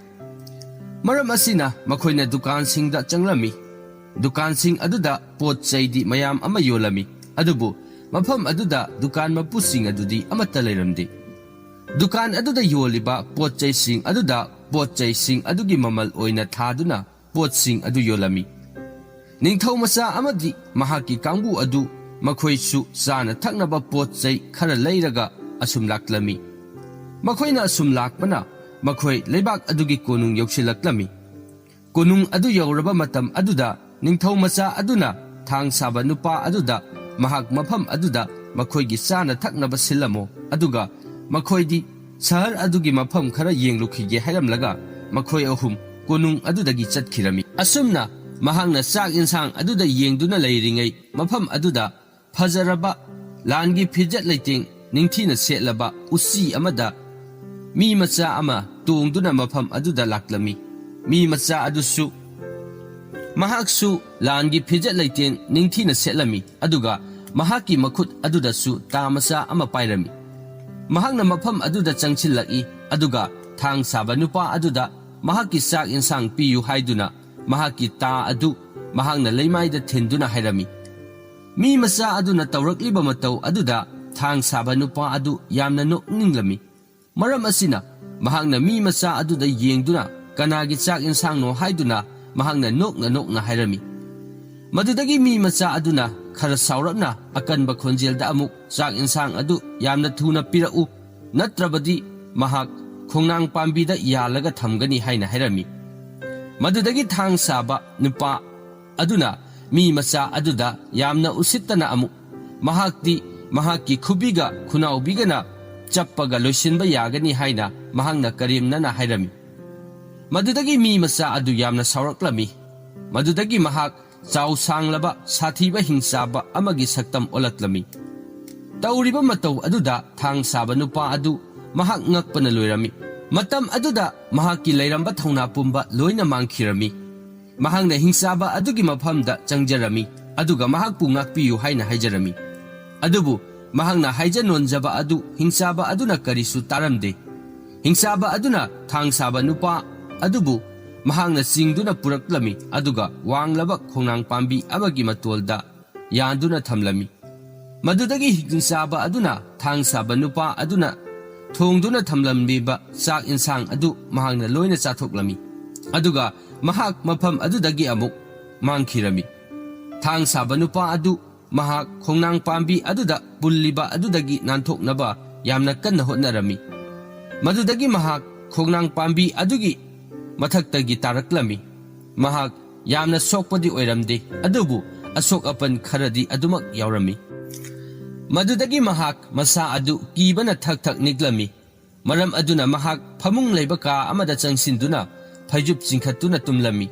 ꯃꯔꯝ ꯑꯁꯤꯅ ꯃꯈꯣꯏꯅ ꯗꯨꯀꯥꯟꯁꯤꯡꯗ ꯆꯪꯂꯝꯃꯤ꯫ ꯗꯨꯀꯥꯟꯁꯤꯡ ꯑꯗꯨꯗ ꯄꯣꯠ ꯆꯩꯗꯤ ꯃꯌꯥꯝ ꯑꯃ ꯌꯣꯜꯂꯝꯃꯤ, ꯑꯗꯨꯕꯨ ꯃꯐꯝ ꯑꯗꯨꯗ ꯗꯨꯀꯥꯟ ꯃꯄꯨꯁꯤꯡ ꯑꯗꯨꯗꯤ ꯑꯃꯠꯇ ꯂꯩꯔꯝꯗꯦ꯫ ꯗꯨꯀꯥꯟ ꯑꯗꯨꯗ ꯌꯣꯜꯂꯤꯕ ꯄꯣꯠ ꯆꯩꯁꯤꯡ ꯑꯗꯨꯗ ꯄꯣꯠ ꯆꯩꯁꯤꯡ ꯑꯗꯨꯒꯤ ꯃꯃꯜ ꯑꯣꯏꯅ ꯊꯥꯗꯨꯅ ꯄꯣꯠꯁꯤꯡ ꯑꯗꯨ ꯌꯣꯜꯂꯝꯃꯤ꯫ ꯅꯤꯡꯊꯧ ꯃꯆꯥ ꯑꯃꯗꯤ ꯃꯍꯥꯛꯀꯤ ꯀꯥꯡꯕꯨ ꯑꯗꯨ ꯃꯈꯣꯏꯁꯨ ꯆꯥꯅ ꯊꯛꯅꯕ ꯄꯣꯠ ꯆꯩ ꯈꯔ ꯂꯩꯔꯒ ꯑꯁꯨꯝ ꯂꯥꯛꯂꯝꯃꯤ꯫ ꯃꯈꯣꯏꯅ ꯑꯁꯨꯝ ꯂꯥꯛꯄꯅ ꯃꯈꯣꯏ ꯂꯩꯕꯥꯛ ꯑꯗꯨꯒꯤ ꯀꯣꯅꯨꯡ ꯌꯧꯁꯤꯜꯂꯛꯂꯝꯃꯤ꯫ ꯀꯣꯅꯨꯡ ꯑꯗꯨ ꯌꯧꯔꯕ ꯃꯇꯝ ꯑꯗꯨꯗ ꯅꯤꯡꯊꯧ ꯃꯆꯥ ꯑꯗꯨꯅ ꯊꯥꯡ ꯁꯥꯕ ꯅꯨꯄꯥ ꯑꯗꯨꯗ ꯃꯍꯥꯛ ꯃꯐꯝ ꯑꯗꯨꯗ ꯃꯈꯣꯏꯒꯤ ꯆꯥꯅ ꯊꯛꯅꯕ ꯁꯤꯜꯂꯝꯃꯣ, ꯑꯗꯨꯒ ꯃꯈꯣꯏꯗꯤ ꯁꯍꯔ ꯑꯗꯨꯒꯤ ꯃꯐꯝ ꯈꯔ ꯌꯦꯡꯂꯨꯈꯤꯒꯦ ꯍꯥꯏꯔꯝꯂꯒ ꯃꯈꯣꯏ ꯑꯍꯨꯝ ꯀꯣꯅꯨꯡ ꯑꯗꯨꯗꯒꯤ ꯆꯠꯈꯤꯔꯝꯃꯤ꯫ ꯑꯁꯨꯝꯅ ꯃꯍꯥꯛꯅ ꯆꯥꯛ ꯏꯟꯁꯥꯡ ꯑꯗꯨꯗ ꯌꯦꯡꯗꯨꯅ ꯂꯩꯔꯤꯉꯩ ꯃꯐꯝ ꯑꯗꯨꯗ ꯐꯖꯔꯕ ꯂꯥꯟꯒꯤ ꯐꯤꯖꯦꯠ ꯂꯩꯇꯦꯡ ꯅꯤꯡꯊꯤꯅ ꯁꯦꯠꯂꯕ ꯎꯆꯤ ꯑꯃꯗ ꯃꯤ ꯃꯆꯥ ꯑꯃ ꯇꯣꯡꯗꯨꯅ ꯃꯐꯝ ꯑꯗꯨꯗ ꯂꯥꯛꯂꯝꯃꯤ꯫ ꯃꯤ ꯃꯆꯥ ꯑꯗꯨꯁꯨ ꯃꯍꯥꯛꯁꯨ ꯂꯥꯟꯒꯤ ꯐꯤꯖꯦꯠ ꯂꯩꯇꯦꯡ ꯅꯤꯡꯊꯤꯅ ꯁꯦꯠꯂꯝꯃꯤ, ꯑꯗꯨꯒ ꯃꯍꯥꯛꯀꯤ ꯃꯈꯨꯠ ꯑꯗꯨꯗꯁꯨ ꯇꯥ ꯃꯆꯥ ꯑꯃ ꯄꯥꯏꯔꯝꯃꯤ꯫ ꯃꯍꯥꯛꯅ ꯃꯐꯝ ꯑꯗꯨꯗ ꯆꯪꯁꯤꯜꯂꯛꯏ, ꯑꯗꯨꯒ ꯊꯥꯡ ꯁꯥꯕ ꯅꯨꯄꯥ ꯑꯗꯨꯗ ꯃꯍꯥꯛꯀꯤ ꯆꯥꯛ ꯏꯟꯁꯥꯡ ꯄꯤꯌꯨ ꯍꯥꯏꯗꯨꯅ ꯃꯍꯥꯛꯀꯤ ꯇꯥ ꯑꯗꯨ ꯃꯍꯥꯛꯅ ꯂꯩꯃꯥꯏꯗ ꯊꯤꯟꯗꯨꯅ ꯍꯥꯏꯔꯝꯃꯤ꯫ ꯃꯤ ꯃꯆꯥ ꯑꯗꯨꯅ ꯇꯧꯔꯛꯂꯤꯕ ꯃꯇꯧ ꯑꯗꯨꯗ ꯊꯥꯡ ꯁꯥꯕ ꯅꯨꯄꯥ ꯑꯗꯨ ꯌꯥꯝꯅ ꯅꯣꯛꯅꯤꯡꯂꯝꯃꯤ꯫ ꯃꯔꯝ ꯑꯁꯤꯅ ꯃꯍꯥꯛꯅ ꯃꯤ ꯃꯆꯥ ꯑꯗꯨꯗ ꯌꯦꯡꯗꯨꯅ ꯀꯅꯥꯒꯤ ꯆꯥꯛ ꯏꯟꯁꯥꯡꯅꯣ ꯍꯥꯏꯗꯨꯅ ꯃꯍꯥꯛꯅ ꯅꯣꯛꯅ ꯅꯣꯛꯅ ꯍꯥꯏꯔꯝꯃꯤ꯫ ꯃꯗꯨꯗꯒꯤ ꯃꯤ ꯃꯆꯥ ꯑꯗꯨꯅ ꯈꯔ ꯁꯥꯎꯔꯞꯅ ꯑꯀꯟꯕ ꯈꯣꯟꯖꯦꯜꯗ ꯑꯃꯨꯛ ꯆꯥꯛ ꯏꯟꯁꯥꯡ ꯑꯗꯨ ꯌꯥꯝꯅ ꯊꯨꯅ ꯄꯤꯔꯛꯎ, ꯅꯠꯇ꯭ꯔꯕꯗꯤ ꯃꯍꯥꯛ ꯈꯣꯡꯅꯥꯡ ꯄꯥꯝꯕꯤꯗ ꯌꯥꯜꯂꯒ ꯊꯝꯒꯅꯤ ꯍꯥꯏꯅ ꯍꯥꯏꯔꯝꯃꯤ꯫ ꯃꯗꯨꯗꯒꯤ ꯊꯥꯡ ꯁꯥꯕ ꯅꯨꯄꯥ ꯑꯗꯨꯅ ꯃꯤ ꯃꯆꯥ ꯑꯗꯨꯗ ꯌꯥꯝꯅ ꯎꯁꯤꯠꯇꯅ ꯑꯃꯨꯛ ꯃꯍꯥꯛꯇꯤ ꯃꯍꯥꯛꯀꯤ ꯈꯨꯕꯤꯒ ꯈꯨꯅꯥꯎꯕꯤꯒꯅ ꯆꯞꯄꯒ ꯂꯣꯏꯁꯤꯟꯕ ꯌꯥꯒꯅꯤ ꯍꯥꯏꯅ ꯃꯍꯥꯛꯅ ꯀꯔꯦꯝꯅꯅ ꯍꯥꯏꯔꯝꯃꯤ꯫ ꯃꯗꯨꯗꯒꯤ ꯃꯤ ꯃꯆꯥ ꯑꯗꯨ ꯌꯥꯝꯅ ꯁꯥꯎꯔꯛꯂꯝꯃꯤ꯫ ꯃꯗꯨꯗꯒꯤ ꯃꯍꯥꯛ ꯆꯥꯎ ꯁꯥꯡꯂꯕ ꯁꯥꯊꯤꯕ ꯍꯤꯡꯆꯥꯕ ꯑꯃꯒꯤ ꯁꯛꯇꯝ ꯑꯣꯜꯂꯛꯂꯝꯃꯤ꯫ ꯇꯧꯔꯤꯕ ꯃꯇꯧ ꯑꯗꯨꯗ ꯊꯥꯡ ꯁꯥꯕ ꯅꯨꯄꯥ ꯑꯗꯨ ꯃꯍꯥꯛ ꯉꯛꯄꯅ ꯂꯣꯏꯔꯝꯃꯤ꯫ ꯃꯇꯝ ꯑꯗꯨꯗ ꯃꯍꯥꯛꯀꯤ ꯂꯩꯔꯝꯕ ꯊꯧꯅꯥ ꯄꯨꯝꯕ ꯂꯣꯏꯅ ꯃꯥꯡꯈꯤꯔꯝꯃꯤ꯫ ꯃꯍꯥꯛꯅ ꯍꯤꯡꯆꯥꯕ ꯑꯗꯨꯒꯤ ꯃꯐꯝꯗ ꯆꯪꯖꯔꯝꯃꯤ, ꯑꯗꯨꯒ ꯃꯍꯥꯛꯄꯨ ꯉꯥꯛꯄꯤꯌꯨ ꯍꯥꯏꯅ ꯍꯥꯏꯖꯔꯝꯃꯤ꯫ ꯑꯗꯨꯕꯨ ꯃꯍꯥꯛꯅ ꯍꯥꯏꯖ ꯅꯣꯟꯖꯕ ꯑꯗꯨ ꯍꯤꯡꯆꯥꯕ ꯑꯗꯨꯅ ꯀꯔꯤꯁꯨ ꯇꯥꯔꯝꯗꯦ꯫ ꯍꯤꯡꯆꯥꯕ ꯑꯗꯨꯅ ꯊꯥꯡ ꯁꯥꯕ ꯅꯨꯄꯥ ꯑꯗꯨꯕꯨ ꯃꯍꯥꯛꯅ ꯆꯤꯡꯗꯨꯅ ꯄꯨꯔꯛꯂꯝꯃꯤ, ꯑꯗꯨꯒ ꯋꯥꯡꯂꯕ ꯈꯣꯡꯅꯥꯡ ꯄꯥꯝꯕꯤ ꯑꯃꯒꯤ ꯃꯇꯣꯜꯗ ꯌꯥꯟꯗꯨꯅ ꯊꯝꯂꯝꯃꯤ꯫ ꯃꯗꯨꯗꯒꯤ ꯍꯤꯡꯆꯥꯕ ꯑꯗꯨꯅ ꯊꯥꯡ ꯁꯥꯕ ꯅꯨꯄꯥ ꯑꯗꯨꯅ ꯊꯣꯡꯗꯨꯅ ꯊꯝꯂꯝꯂꯤꯕ ꯆꯥꯛ ꯏꯟꯁꯥꯡ ꯑꯗꯨ ꯃꯍꯥꯛꯅ ꯂꯣꯏꯅ ꯆꯥꯊꯣꯛꯂꯝꯃꯤ, ꯑꯗꯨꯒ ꯃꯍꯥꯛ ꯃꯐꯝ ꯑꯗꯨꯗꯒꯤ ꯑꯃꯨꯛ ꯃꯥꯡꯈꯤꯔꯝꯃꯤ꯫ ꯊꯥꯡ ꯁꯥꯕ ꯅꯨꯄꯥ ꯑꯗꯨ ꯃꯍꯥꯛ ꯈꯣꯡꯅꯥꯡ ꯄꯥꯝꯕꯤ ꯑꯗꯨꯗ ꯄꯨꯜꯂꯤꯕ ꯑꯗꯨꯗꯒꯤ ꯅꯥꯟꯊꯣꯛꯅꯕ ꯌꯥꯝꯅ ꯀꯟꯅ ꯍꯣꯠꯅꯔꯝꯃꯤ꯫ ꯃꯗꯨꯗꯒꯤ ꯃꯍꯥꯛ ꯈꯣꯡꯅꯥꯡ ꯄꯥꯝꯕꯤ ꯑꯗꯨꯒꯤ ꯃꯊꯛꯇꯒꯤ ꯇꯥꯔꯛꯂꯝꯃꯤ꯫ ꯃꯍꯥꯛ ꯌꯥꯝꯅ ꯁꯣꯛꯄꯗꯤ ꯑꯣꯏꯔꯝꯗꯦ, ꯑꯗꯨꯕꯨ ꯑꯁꯣꯛ ꯑꯄꯟ ꯈꯔꯗꯤ ꯑꯗꯨꯃꯛ ꯌꯥꯎꯔꯝꯃꯤ꯫ ꯃꯗꯨꯗꯒꯤ ꯃꯍꯥꯛ ꯃꯁꯥ ꯑꯗꯨ ꯀꯤꯕꯅ ꯊꯛ ꯊꯛ ꯅꯤꯛꯂꯝꯃꯤ꯫ ꯃꯔꯝ ꯑꯗꯨꯅ ꯃꯍꯥꯛ ꯐꯃꯨꯡ ꯂꯩꯕ ꯀꯥ ꯑꯃꯗ ꯆꯪꯁꯤꯟꯗꯨꯅ ꯐꯩꯖꯨꯞ ꯆꯤꯡꯈꯠꯇꯨꯅ ꯇꯨꯝꯂꯝꯃꯤ꯫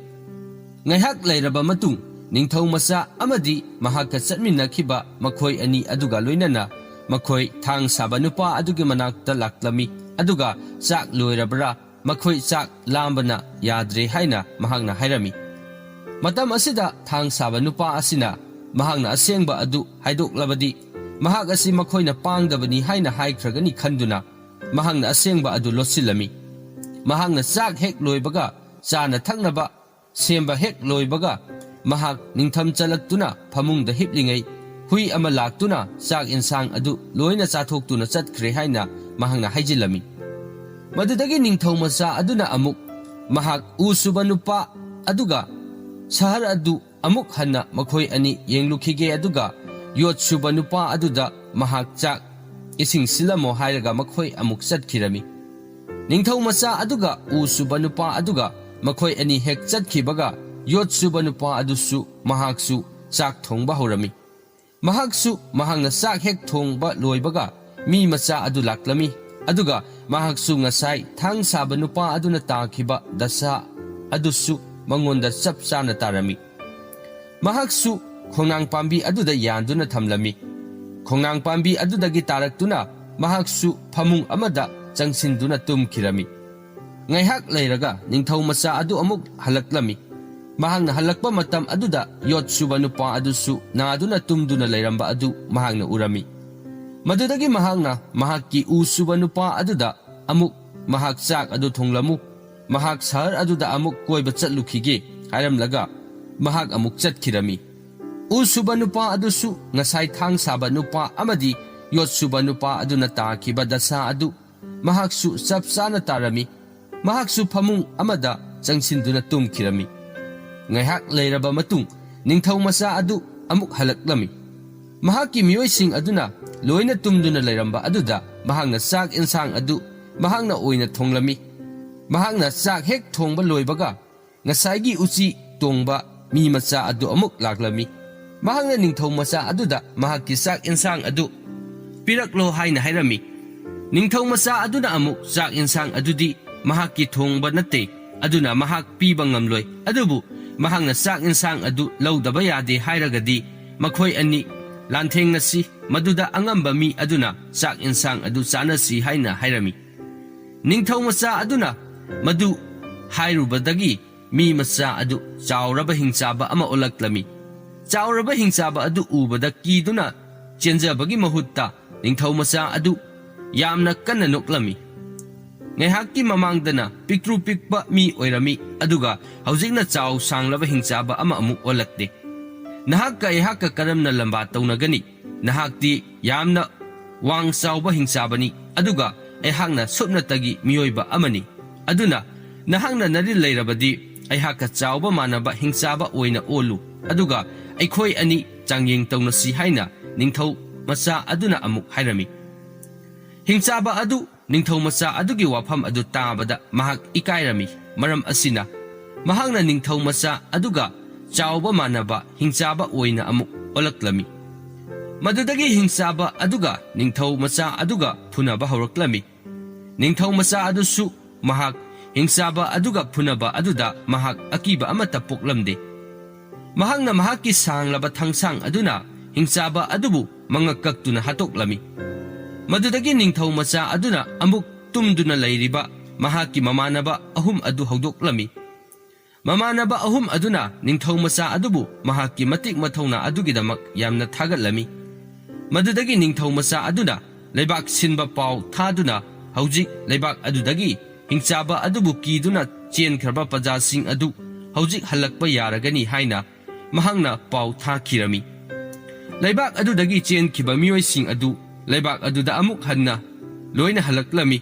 ꯉꯥꯏꯍꯥꯛ ꯂꯩꯔꯕ ꯃꯇꯨꯡ, ꯅꯤꯡꯊꯧ ꯃꯆꯥ ꯑꯃꯗꯤ ꯃꯍꯥꯛꯀ ꯆꯠꯃꯤꯟꯅꯈꯤꯕ ꯃꯈꯣꯏ ꯑꯅꯤ ꯑꯗꯨꯒ ꯂꯣꯏꯅꯅ ꯃꯈꯣꯏ ꯊꯥꯡ ꯁꯥꯕ ꯅꯨꯄꯥ ꯑꯗꯨꯒꯤ ꯃꯅꯥꯛꯇ ꯂꯥꯛꯂꯝꯃꯤ, ꯑꯗꯨꯒ ꯆꯥꯛ ꯂꯣꯏꯔꯕ꯭ꯔꯥ, ꯃꯈꯣꯏ ꯆꯥꯛ ꯂꯥꯝꯕꯅ ꯌꯥꯗ꯭ꯔꯦ ꯍꯥꯏꯅ ꯃꯍꯥꯛꯅ ꯍꯥꯏꯔꯝꯃꯤ꯫ ꯃꯇꯝ ꯑꯁꯤꯗ ꯊꯥꯡ ꯁꯥꯕ ꯅꯨꯄꯥ ꯑꯁꯤꯅ ꯃꯍꯥꯛꯅ ꯑꯁꯦꯡꯕ ꯑꯗꯨ ꯍꯥꯏꯗꯣꯛꯂꯕꯗꯤ, ꯃꯍꯥꯛ ꯑꯁꯤ ꯃꯈꯣꯏꯅ ꯄꯥꯡꯗꯕꯅꯤ ꯍꯥꯏꯅ ꯍꯥꯏꯈ꯭ꯔꯒꯅꯤ ꯈꯟꯗꯨꯅ, ꯃꯍꯥꯛꯅ ꯑꯁꯦꯡꯕ ꯑꯗꯨ ꯂꯣꯠꯁꯤꯜꯂꯝꯃꯤ꯫ ꯃꯍꯥꯛꯅ ꯆꯥꯛ ꯍꯦꯛ ꯂꯣꯏꯕꯒ, ꯆꯥꯅ ꯊꯛꯅꯕ ꯁꯦꯝꯕ ꯍꯦꯛ ꯂꯣꯏꯕꯒ, ꯃꯍꯥꯛ ꯅꯤꯡꯊꯝ ꯆꯜꯂꯛꯇꯨꯅ ꯐꯃꯨꯡꯗ ꯍꯤꯞꯂꯤꯉꯩ, ꯍꯨꯏ ꯑꯃ ꯂꯥꯛꯇꯨꯅ ꯆꯥꯛ ꯏꯟꯁꯥꯡ ꯑꯗꯨ ꯂꯣꯏꯅ ꯆꯥꯊꯣꯛꯇꯨꯅ ꯆꯠꯈ꯭ꯔꯦ ꯍꯥꯏꯅ ꯃꯍꯥꯛꯅ ꯍꯥꯏꯖꯤꯜꯂꯝꯃꯤ꯫ ꯃꯗꯨꯗꯒꯤ ꯅꯤꯡꯊꯧ ꯃꯆꯥ ꯑꯗꯨꯅ ꯑꯃꯨꯛ ꯃꯍꯥꯛ ꯎ ꯁꯨꯕ ꯅꯨꯄꯥ ꯑꯗꯨꯒ ꯁꯍꯔ ꯑꯗꯨ ꯑꯃꯨꯛ ꯍꯟꯅ ꯃꯈꯣꯏ ꯑꯅꯤ ꯌꯦꯡꯂꯨꯈꯤꯒꯦ, ꯑꯗꯨꯒ ꯌꯣꯠ ꯁꯨꯕ ꯅꯨꯄꯥ ꯑꯗꯨꯗ ꯃꯍꯥꯛ ꯆꯥꯛ ꯏꯁꯤꯡ ꯁꯤꯜꯂꯝꯃꯣ ꯍꯥꯏꯔꯒ ꯃꯈꯣꯏ ꯑꯃꯨꯛ ꯆꯠꯈꯤꯔꯝꯃꯤ꯫ ꯅꯤꯡꯊꯧ ꯃꯆꯥ ꯑꯗꯨꯒ ꯎ ꯁꯨꯕ ꯅꯨꯄꯥ ꯑꯗꯨꯒ ꯃꯈꯣꯏ ꯑꯅꯤ ꯍꯦꯛ ꯆꯠꯈꯤꯕꯒ, ꯌꯣꯠ ꯁꯨꯕ ꯅꯨꯄꯥ ꯑꯗꯨꯁꯨ ꯃꯍꯥꯛꯁꯨ ꯆꯥꯛ ꯊꯣꯡꯕ ꯍꯧꯔꯝꯃꯤ꯫ ꯃꯍꯥꯛꯁꯨ ꯃꯍꯥꯛꯅ ꯆꯥꯛ ꯍꯦꯛ ꯊꯣꯡꯕ ꯂꯣꯏꯕꯒ, ꯃꯤ ꯃꯆꯥ ꯑꯗꯨ ꯂꯥꯛꯂꯝꯃꯤ, ꯑꯗꯨꯒ ꯃꯍꯥꯛꯁꯨ ꯉꯁꯥꯏ ꯊꯥꯡ ꯁꯥꯕ ꯅꯨꯄꯥ ꯑꯗꯨꯅ ꯇꯥꯈꯤꯕ ꯗꯁꯥ ꯑꯗꯨꯁꯨ ꯃꯉꯣꯟꯗ ꯆꯞ ꯆꯥꯅ ꯇꯥꯔꯝꯃꯤ꯫ ꯃꯍꯥꯛꯁꯨ ꯈꯣꯡꯅꯥꯡ ꯄꯥꯝꯕꯤ ꯑꯗꯨꯗ ꯌꯥꯟꯗꯨꯅ ꯊꯝꯂꯝꯃꯤ꯫ ꯈꯣꯡꯅꯥꯡ ꯄꯥꯝꯕꯤ ꯑꯗꯨꯗꯒꯤ ꯇꯥꯔꯛꯇꯨꯅ ꯃꯍꯥꯛꯁꯨ ꯐꯃꯨꯡ ꯑꯃꯗ ꯆꯪꯁꯤꯟꯗꯨꯅ ꯇꯨꯝꯈꯤꯔꯝꯃꯤ꯫ ꯉꯥꯏꯍꯥꯛ ꯂꯩꯔꯒ ꯅꯤꯡꯊꯧ ꯃꯆꯥ ꯑꯗꯨ ꯑꯃꯨꯛ ꯍꯜꯂꯛꯂꯝꯃꯤ꯫ ꯃꯍꯥꯛꯅ ꯍꯜꯂꯛꯄ ꯃꯇꯝ ꯑꯗꯨꯗ ꯌꯣꯠ ꯁꯨꯕ ꯅꯨꯄꯥ ꯑꯗꯨꯁꯨ ꯅꯥꯗꯨꯅ ꯇꯨꯝꯗꯨꯅ ꯂꯩꯔꯝꯕ ꯑꯗꯨ ꯃꯍꯥꯛꯅ ꯎꯔꯝꯃꯤ꯫ ꯃꯗꯨꯗꯒꯤ ꯃꯍꯥꯛꯅ ꯃꯍꯥꯛꯀꯤ ꯎ ꯁꯨꯕ ꯅꯨꯄꯥ ꯑꯗꯨꯗ, "ꯑꯃꯨꯛ ꯃꯍꯥꯛ ꯆꯥꯛ ꯑꯗꯨ ꯊꯣꯡꯂꯝꯃꯨ, ꯃꯍꯥꯛ ꯁꯍꯔ ꯑꯗꯨꯗ ꯑꯃꯨꯛ ꯀꯣꯏꯕ ꯆꯠꯂꯨꯈꯤꯒꯦ" ꯍꯥꯏꯔꯝꯂꯒ, ꯃꯍꯥꯛ ꯑꯃꯨꯛ ꯆꯠꯈꯤꯔꯝꯃꯤ꯫ ꯎ ꯁꯨꯕ ꯅꯨꯄꯥ ꯑꯗꯨꯁꯨ ꯉꯁꯥꯏ ꯊꯥꯡ ꯁꯥꯕ ꯅꯨꯄꯥ ꯑꯃꯗꯤ ꯌꯣꯠ ꯁꯨꯕ ꯅꯨꯄꯥ ꯑꯗꯨꯅ ꯇꯥꯈꯤꯕ ꯗꯁꯥ ꯑꯗꯨ ꯃꯍꯥꯛꯁꯨ ꯆꯞ ꯆꯥꯅ ꯇꯥꯔꯝꯃꯤ꯫ ꯃꯍꯥꯛꯁꯨ ꯐꯃꯨꯡ ꯑꯃꯗ ꯆꯪꯁꯤꯟꯗꯨꯅ ꯇꯨꯝꯈꯤꯔꯝꯃꯤ꯫ ꯉꯥꯏꯍꯥꯛ ꯂꯩꯔꯕ ꯃꯇꯨꯡ, ꯅꯤꯡꯊꯧ ꯃꯆꯥ ꯑꯗꯨ ꯑꯃꯨꯛ ꯍꯜꯂꯛꯂꯝꯃꯤ꯫ ꯃꯍꯥꯛꯀꯤ ꯃꯤꯑꯣꯏꯁꯤꯡ ꯑꯗꯨꯅ ꯂꯣꯏꯅ ꯇꯨꯝꯗꯨꯅ ꯂꯩꯔꯝꯕ ꯑꯗꯨꯗ, ꯃꯍꯥꯛꯅ ꯆꯥꯛ ꯏꯟꯁꯥꯡ ꯑꯗꯨ ꯃꯍꯥꯛꯅ ꯑꯣꯏꯅ ꯊꯣꯡꯂꯝꯃꯤ꯫ ꯃꯍꯥꯛꯅ ꯆꯥꯛ ꯍꯦꯛ ꯊꯣꯡꯕ ꯂꯣꯏꯕꯒ, ꯉꯁꯥꯏꯒꯤ ꯎꯆꯤ ꯇꯣꯡꯕ ꯃꯤ ꯃꯆꯥ ꯑꯗꯨ ꯑꯃꯨꯛ ꯂꯥꯛꯂꯝꯃꯤ꯫ ꯃꯍꯥꯛꯅ ꯅꯤꯡꯊꯧ ꯃꯆꯥ ꯑꯗꯨꯗ ꯃꯍꯥꯛꯀꯤ ꯆꯥꯛ ꯏꯟꯁꯥꯡ ꯑꯗꯨ ꯄꯤꯔꯛꯂꯣ ꯍꯥꯏꯅ ꯍꯥꯏꯔꯝꯃꯤ꯫ ꯅꯤꯡꯊꯧ ꯃꯆꯥ ꯑꯗꯨꯅ ꯑꯃꯨꯛ ꯆꯥꯛ ꯏꯟꯁꯥꯡ ꯑꯗꯨꯗꯤ ꯃꯍꯥꯛꯀꯤ ꯊꯣꯡꯕ ꯅꯠꯇꯦ, ꯑꯗꯨꯅ ꯃꯍꯥꯛ ꯄꯤꯕ ꯉꯝꯂꯣꯏ꯫ ꯑꯗꯨꯕꯨ ꯃꯍꯥꯛꯅ ꯆꯥꯛ ꯏꯟꯁꯥꯡ ꯑꯗꯨ ꯂꯧꯗꯕ ꯌꯥꯗꯦ ꯍꯥꯏꯔꯒꯗꯤ, ꯃꯈꯣꯏ ꯑꯅꯤ ꯂꯥꯟꯊꯦꯡꯅꯁꯤ, ꯃꯗꯨꯗ ꯑꯉꯝꯕ ꯃꯤ ꯑꯗꯨꯅ ꯆꯥꯛ ꯏꯟꯁꯥꯡ ꯑꯗꯨ ꯆꯥꯅꯁꯤ ꯍꯥꯏꯅ ꯍꯥꯏꯔꯝꯃꯤ꯫ ꯅꯤꯡꯊꯧ ꯃꯆꯥ ꯑꯗꯨꯅ ꯃꯗꯨ ꯍꯥꯏꯔꯨꯕꯗꯒꯤ, ꯃꯤ ꯃꯆꯥ ꯑꯗꯨ ꯆꯥꯎꯔꯕ ꯍꯤꯡꯆꯥꯕ ꯑꯃ ꯑꯣꯜꯂꯛꯂꯝꯃꯤ꯫ ꯆꯥꯎꯔꯕ ꯍꯤꯡꯆꯥꯕ ꯑꯗꯨ ꯎꯕꯗ ꯀꯤꯗꯨꯅ ꯆꯦꯟꯖꯕꯒꯤ ꯃꯍꯨꯠꯇ, ꯅꯤꯡꯊꯧ ꯃꯆꯥ ꯑꯗꯨ ꯌꯥꯝꯅ ꯀꯟꯅ ꯅꯣꯛꯂꯝꯃꯤ꯫ ꯉꯥꯏꯍꯥꯛꯀꯤ ꯃꯃꯥꯡꯗꯅ ꯄꯤꯛꯇ꯭ꯔꯨ ꯄꯤꯛꯄ ꯃꯤ ꯑꯣꯏꯔꯝꯃꯤ, ꯑꯗꯨꯒ ꯍꯧꯖꯤꯛꯅ ꯆꯥꯎ ꯁꯥꯡꯂꯕ ꯍꯤꯡꯆꯥꯕ ꯑꯃ ꯑꯃꯨꯛ ꯑꯣꯜꯂꯛꯂꯦ꯫ ꯅꯍꯥꯛꯀ ꯑꯩꯍꯥꯛꯀ ꯀꯔꯝꯅ ꯂꯝꯕꯥ ꯇꯧꯅꯒꯅꯤ? ꯅꯍꯥꯛꯇꯤ ꯌꯥꯝꯅ ꯋꯥꯡ ꯆꯥꯎꯕ ꯍꯤꯡꯆꯥꯕꯅꯤ, ꯑꯗꯨꯒ ꯑꯩꯍꯥꯛꯅ ꯁꯨꯞꯅꯇꯒꯤ ꯃꯤꯑꯣꯏꯕ ꯑꯃꯅꯤ꯫ ꯑꯗꯨꯅ ꯅꯍꯥꯛꯅ ꯅꯔꯤꯜ ꯂꯩꯔꯕꯗꯤ, ꯑꯩꯍꯥꯛꯀ ꯆꯥꯎꯕ ꯃꯥꯟꯅꯕ ꯍꯤꯡꯆꯥꯕ ꯑꯣꯏꯅ ꯑꯣꯜꯂꯨ, ꯑꯗꯨꯒ ꯑꯩꯈꯣꯏ ꯑꯅꯤ ꯆꯥꯡꯌꯦꯡ ꯇꯧꯅꯁꯤ ꯍꯥꯏꯅ ꯅꯤꯡꯊꯧ ꯃꯆꯥ ꯑꯗꯨꯅ ꯑꯃꯨꯛ ꯍꯥꯏꯔꯝꯃꯤ꯫ ꯍꯤꯡꯆꯥꯕ ꯑꯗꯨ ꯅꯤꯡꯊꯧ ꯃꯆꯥ ꯑꯗꯨꯒꯤ ꯋꯥꯐꯝ ꯑꯗꯨ ꯇꯥꯕꯗ ꯃꯍꯥꯛ ꯏꯀꯥꯏꯔꯝꯃꯤ꯫ ꯃꯔꯝ ꯑꯁꯤꯅ, ꯃꯍꯥꯛꯅ ꯅꯤꯡꯊꯧ ꯃꯆꯥ ꯑꯗꯨꯒ ꯆꯥꯎꯕ ꯃꯥꯟꯅꯕ ꯍꯤꯡꯆꯥꯕ ꯑꯣꯏꯅ ꯑꯃꯨꯛ ꯑꯣꯜꯂꯛꯂꯝꯃꯤ꯫ ꯃꯗꯨꯗꯒꯤ ꯍꯤꯡꯆꯥꯕ ꯑꯗꯨꯒ ꯅꯤꯡꯊꯧ ꯃꯆꯥ ꯑꯗꯨꯒ ꯐꯨꯅꯕ ꯍꯧꯔꯛꯂꯝꯃꯤ꯫ ꯅꯤꯡꯊꯧ ꯃꯆꯥ ꯑꯗꯨꯁꯨ ꯃꯍꯥꯛ ꯍꯤꯡꯆꯥꯕ ꯑꯗꯨꯒ ꯐꯨꯅꯕ ꯑꯗꯨꯗ ꯃꯍꯥꯛ ꯑꯀꯤꯕ ꯑꯃꯠꯇ ꯄꯣꯛꯂꯝꯗꯦ꯫ ꯃꯍꯥꯛꯅ ꯃꯍꯥꯛꯀꯤ ꯁꯥꯡꯂꯕ ꯊꯥꯡꯁꯥꯡ ꯑꯗꯨꯅ ꯍꯤꯡꯆꯥꯕ ꯑꯗꯨꯕꯨ ꯃꯉꯛ ꯀꯛꯇꯨꯅ ꯍꯥꯠꯇꯣꯛꯂꯝꯃꯤ꯫ ꯃꯗꯨꯗꯒꯤ ꯅꯤꯡꯊꯧ ꯃꯆꯥ ꯑꯗꯨꯅ ꯑꯃꯨꯛ ꯇꯨꯝꯗꯨꯅ ꯂꯩꯔꯤꯕ ꯃꯍꯥꯛꯀꯤ ꯃꯃꯥꯟꯅꯕ ꯑꯍꯨꯝ ꯑꯗꯨ ꯍꯧꯗꯣꯛꯂꯝꯃꯤ꯫ ꯃꯃꯥꯟꯅꯕ ꯑꯍꯨꯝ ꯑꯗꯨꯅ ꯅꯤꯡꯊꯧ ꯃꯆꯥ ꯑꯗꯨꯕꯨ ꯃꯍꯥꯛꯀꯤ ꯃꯇꯤꯛ ꯃꯊꯧꯅꯥ ꯑꯗꯨꯒꯤꯗꯃꯛ ꯌꯥꯝꯅ ꯊꯥꯒꯠꯂꯝꯃꯤ꯫ ꯃꯗꯨꯗꯒꯤ ꯅꯤꯡꯊꯧ ꯃꯆꯥ ꯑꯗꯨꯅ ꯂꯩꯕꯥꯛ ꯁꯤꯟꯕ ꯄꯥꯎ ꯊꯥꯗꯨꯅ, "ꯍꯧꯖꯤꯛ ꯂꯩꯕꯥꯛ ꯑꯗꯨꯗꯒꯤ ꯍꯤꯡꯆꯥꯕ ꯑꯗꯨꯕꯨ ꯀꯤꯗꯨꯅ ꯆꯦꯟꯈ꯭ꯔꯕ ꯄ꯭ꯔꯖꯥꯁꯤꯡ ꯑꯗꯨ ꯍꯧꯖꯤꯛ ꯍꯜꯂꯛꯄ ꯌꯥꯔꯒꯅꯤ" ꯍꯥꯏꯅ ꯃꯍꯥꯛꯅ ꯄꯥꯎ ꯊꯥꯈꯤꯔꯝꯃꯤ꯫ ꯂꯩꯕꯥꯛ ꯑꯗꯨꯗꯒꯤ ꯆꯦꯟꯈꯤꯕ ꯃꯤꯑꯣꯏꯁꯤꯡ ꯑꯗꯨ ꯂꯩꯕꯥꯛ ꯑꯗꯨꯗ ꯑꯃꯨꯛ ꯍꯟꯅ ꯂꯣꯏꯅ ꯍꯜꯂꯛꯂꯝꯃꯤ꯫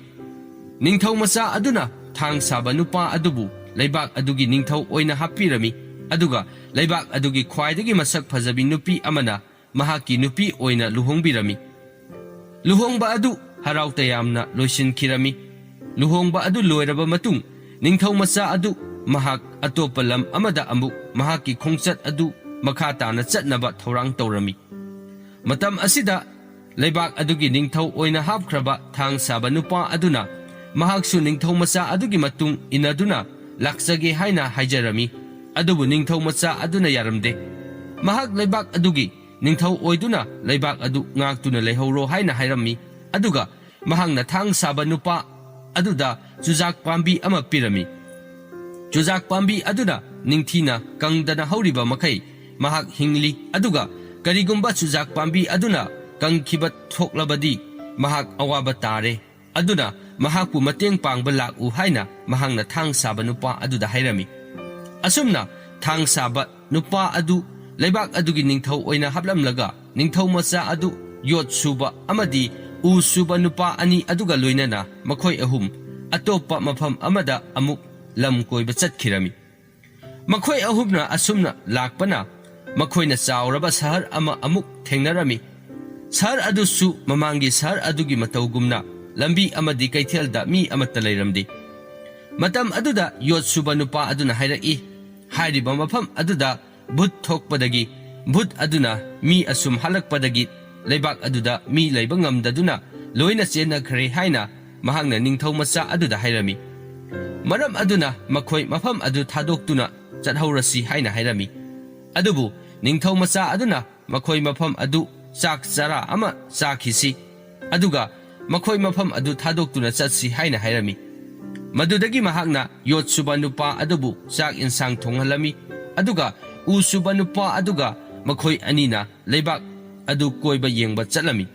ꯅꯤꯡꯊꯧ ꯃꯆꯥ ꯑꯗꯨꯅ ꯊꯥꯡ ꯁꯥꯕ ꯅꯨꯄꯥ ꯑꯗꯨꯕꯨ ꯂꯩꯕꯥꯛ ꯑꯗꯨꯒꯤ ꯅꯤꯡꯊꯧ ꯑꯣꯏꯅ ꯍꯥꯞꯄꯤꯔꯝꯃꯤ, ꯑꯗꯨꯒ ꯂꯩꯕꯥꯛ ꯑꯗꯨꯒꯤ ꯈ꯭ꯋꯥꯏꯗꯒꯤ ꯃꯁꯛ ꯐꯖꯕꯤ ꯅꯨꯄꯤ ꯑꯃꯅ ꯃꯍꯥꯛꯀꯤ ꯅꯨꯄꯤ ꯑꯣꯏꯅ ꯂꯨꯍꯣꯡꯕꯤꯔꯝꯃꯤ꯫ ꯂꯨꯍꯣꯡꯕ ꯑꯗꯨ ꯍꯔꯥꯎ ꯇꯌꯥꯝꯅ ꯂꯣꯏꯁꯤꯟꯈꯤꯔꯝꯃꯤ꯫ ꯂꯨꯍꯣꯡꯕ ꯑꯗꯨ ꯂꯣꯏꯔꯕ ꯃꯇꯨꯡ, ꯅꯤꯡꯊꯧ ꯃꯆꯥ ꯑꯗꯨ ꯃꯍꯥꯛ ꯑꯇꯣꯞꯄ ꯂꯝ ꯑꯃꯗ ꯑꯃꯨꯛ ꯃꯍꯥꯛꯀꯤ ꯈꯣꯡꯆꯠ ꯑꯗꯨ ꯃꯈꯥ ꯇꯥꯅ ꯆꯠꯅꯕ ꯊꯧꯔꯥꯡ ꯇꯧꯔꯝꯃꯤ꯫ ꯃꯇꯝ ꯑꯁꯤꯗ ꯂꯩꯕꯥꯛ ꯑꯗꯨꯒꯤ ꯅꯤꯡꯊꯧ ꯑꯣꯏꯅ ꯍꯥꯞꯈ꯭ꯔꯕ ꯊꯥꯡ ꯁꯥꯕ ꯅꯨꯄꯥ ꯑꯗꯨꯅ ꯃꯍꯥꯛꯁꯨ ꯅꯤꯡꯊꯧ ꯃꯆꯥ ꯑꯗꯨꯒꯤ ꯃꯇꯨꯡ ꯏꯟꯅꯗꯨꯅ ꯂꯥꯛꯆꯒꯦ ꯍꯥꯏꯅ ꯍꯥꯏꯖꯔꯝꯃꯤ꯫ ꯑꯗꯨꯕꯨ ꯅꯤꯡꯊꯧ ꯃꯆꯥ ꯑꯗꯨꯅ ꯌꯥꯔꯝꯗꯦ꯫ ꯃꯍꯥꯛ ꯂꯩꯕꯥꯛ ꯑꯗꯨꯒꯤ ꯅꯤꯡꯊꯧ ꯑꯣꯏꯗꯨꯅ ꯂꯩꯕꯥꯛ ꯑꯗꯨ ꯉꯥꯛꯇꯨꯅ ꯂꯩꯍꯧꯔꯣ ꯍꯥꯏꯅ ꯍꯥꯏꯔꯝꯃꯤ꯫ ꯑꯗꯨꯒ ꯃꯍꯥꯛꯅ ꯊꯥꯡ ꯁꯥꯕ ꯅꯨꯄꯥ ꯑꯗꯨꯗ ꯆꯨꯖꯥꯛ ꯄꯥꯝꯕꯤ ꯑꯃ ꯄꯤꯔꯝꯃꯤ꯫ ꯆꯨꯖꯥꯛ ꯄꯥꯝꯕꯤ ꯑꯗꯨꯅ ꯅꯤꯡꯊꯤꯅ ꯀꯪꯗꯅ ꯍꯧꯔꯤꯕ ꯃꯈꯩ ꯃꯍꯥꯛ ꯍꯤꯡꯂꯤ, ꯑꯗꯨꯒ ꯀꯔꯤꯒꯨꯝꯕ ꯆꯨꯖꯥꯛ ꯄꯥꯝꯕꯤ ꯑꯗꯨꯅ ꯀꯪꯈꯤꯕ ꯊꯣꯛꯂꯕꯗꯤ ꯃꯍꯥꯛ ꯑꯋꯥꯕ ꯇꯥꯔꯦ꯫ ꯑꯗꯨꯅ ꯃꯍꯥꯛꯄꯨ ꯃꯇꯦꯡ ꯄꯥꯡꯕ ꯂꯥꯛꯎ ꯍꯥꯏꯅ ꯃꯍꯥꯛꯅ ꯊꯥꯡ ꯁꯥꯕ ꯅꯨꯄꯥ ꯑꯗꯨꯗ ꯍꯥꯏꯔꯝꯃꯤ꯫ ꯑꯁꯨꯝꯅ ꯊꯥꯡ ꯁꯥꯕ ꯅꯨꯄꯥ ꯑꯗꯨ ꯂꯩꯕꯥꯛ ꯑꯗꯨꯒꯤ ꯅꯤꯡꯊꯧ ꯑꯣꯏꯅ ꯍꯥꯞꯂꯝꯂꯒ, ꯅꯤꯡꯊꯧ ꯃꯆꯥ ꯑꯗꯨ ꯌꯣꯠ ꯁꯨꯕ ꯑꯃꯗꯤ ꯎ ꯁꯨꯕ ꯅꯨꯄꯥ ꯑꯅꯤ ꯑꯗꯨꯒ ꯂꯣꯏꯅꯅ ꯃꯈꯣꯏ ꯑꯍꯨꯝ ꯑꯇꯣꯞꯄ ꯃꯐꯝ ꯑꯃꯗ ꯑꯃꯨꯛ ꯂꯝ ꯀꯣꯏꯕ ꯆꯠꯈꯤꯔꯝꯃꯤ꯫ ꯃꯈꯣꯏ ꯑꯍꯨꯝꯅ ꯑꯁꯨꯝꯅ ꯂꯥꯛꯄꯅ ꯃꯈꯣꯏꯅ ꯆꯥꯎꯔꯕ ꯁꯍꯔ ꯑꯃ ꯑꯃꯨꯛ ꯊꯦꯡꯅꯔꯝꯃꯤ꯫ ꯁꯍꯔ ꯑꯗꯨꯁꯨ ꯃꯃꯥꯡꯒꯤ ꯁꯍꯔ ꯑꯗꯨꯒꯤ ꯃꯇꯧꯒꯨꯝꯅ ꯂꯝꯕꯤ ꯑꯃꯗꯤ ꯀꯩꯊꯦꯜꯗ ꯃꯤ ꯑꯃꯠꯇ ꯂꯩꯔꯝꯗꯦ꯫ ꯃꯇꯝ ꯑꯗꯨꯗ ꯌꯣꯠ ꯁꯨꯕ ꯅꯨꯄꯥ ꯑꯗꯨꯅ ꯍꯥꯏꯔꯛꯏ, "ꯍꯥꯏꯔꯤꯕ ꯃꯐꯝ ꯑꯗꯨꯗ ꯚꯨꯠ ꯊꯣꯛꯄꯗꯒꯤ, ꯚꯨꯠ ꯑꯗꯨꯅ ꯃꯤ ꯑꯁꯨꯝ ꯍꯜꯂꯛꯄꯗꯒꯤ ꯂꯩꯕꯥꯛ ꯑꯗꯨꯗ ꯃꯤ ꯂꯩꯕ ꯉꯝꯗꯗꯨꯅ ꯂꯣꯏꯅ ꯆꯦꯟꯅꯈ꯭ꯔꯦ" ꯍꯥꯏꯅ ꯃꯍꯥꯛꯅ ꯅꯤꯡꯊꯧ ꯃꯆꯥ ꯑꯗꯨꯗ ꯍꯥꯏꯔꯝꯃꯤ꯫ ꯃꯔꯝ ꯑꯗꯨꯅ ꯃꯈꯣꯏ ꯃꯐꯝ ꯑꯗꯨ ꯊꯥꯗꯣꯛꯇꯨꯅ ꯆꯠꯍꯧꯔꯁꯤ ꯍꯥꯏꯅ ꯍꯥꯏꯔꯝꯃꯤ꯫ ꯑꯗꯨꯕꯨ ꯅꯤꯡꯊꯧ ꯃꯆꯥ ꯑꯗꯨꯅ ꯃꯈꯣꯏ ꯃꯐꯝ ꯑꯗꯨ ꯆꯥꯛ ꯆꯔꯥ ꯑꯃ ꯆꯥꯈꯤꯁꯤ, ꯑꯗꯨꯒ ꯃꯈꯣꯏ ꯃꯐꯝ ꯑꯗꯨ ꯊꯥꯗꯣꯛꯇꯨꯅ ꯆꯠꯁꯤ ꯍꯥꯏꯅ ꯍꯥꯏꯔꯝꯃꯤ꯫ ꯃꯗꯨꯗꯒꯤ ꯃꯍꯥꯛꯅ ꯌꯣꯠ ꯁꯨꯕ ꯅꯨꯄꯥ ꯑꯗꯨꯕꯨ ꯆꯥꯛ ꯏꯟꯁꯥꯡ ꯊꯣꯡꯍꯜꯂꯝꯃꯤ, ꯑꯗꯨꯒ ꯎ ꯁꯨꯕ ꯅꯨꯄꯥ ꯑꯗꯨꯒ ꯃꯈꯣꯏ ꯑꯅꯤꯅ ꯂꯩꯕꯥꯛ ꯑꯗꯨ ꯀꯣꯏꯕ ꯌꯦꯡꯕ ꯆꯠꯂꯝꯃꯤ꯫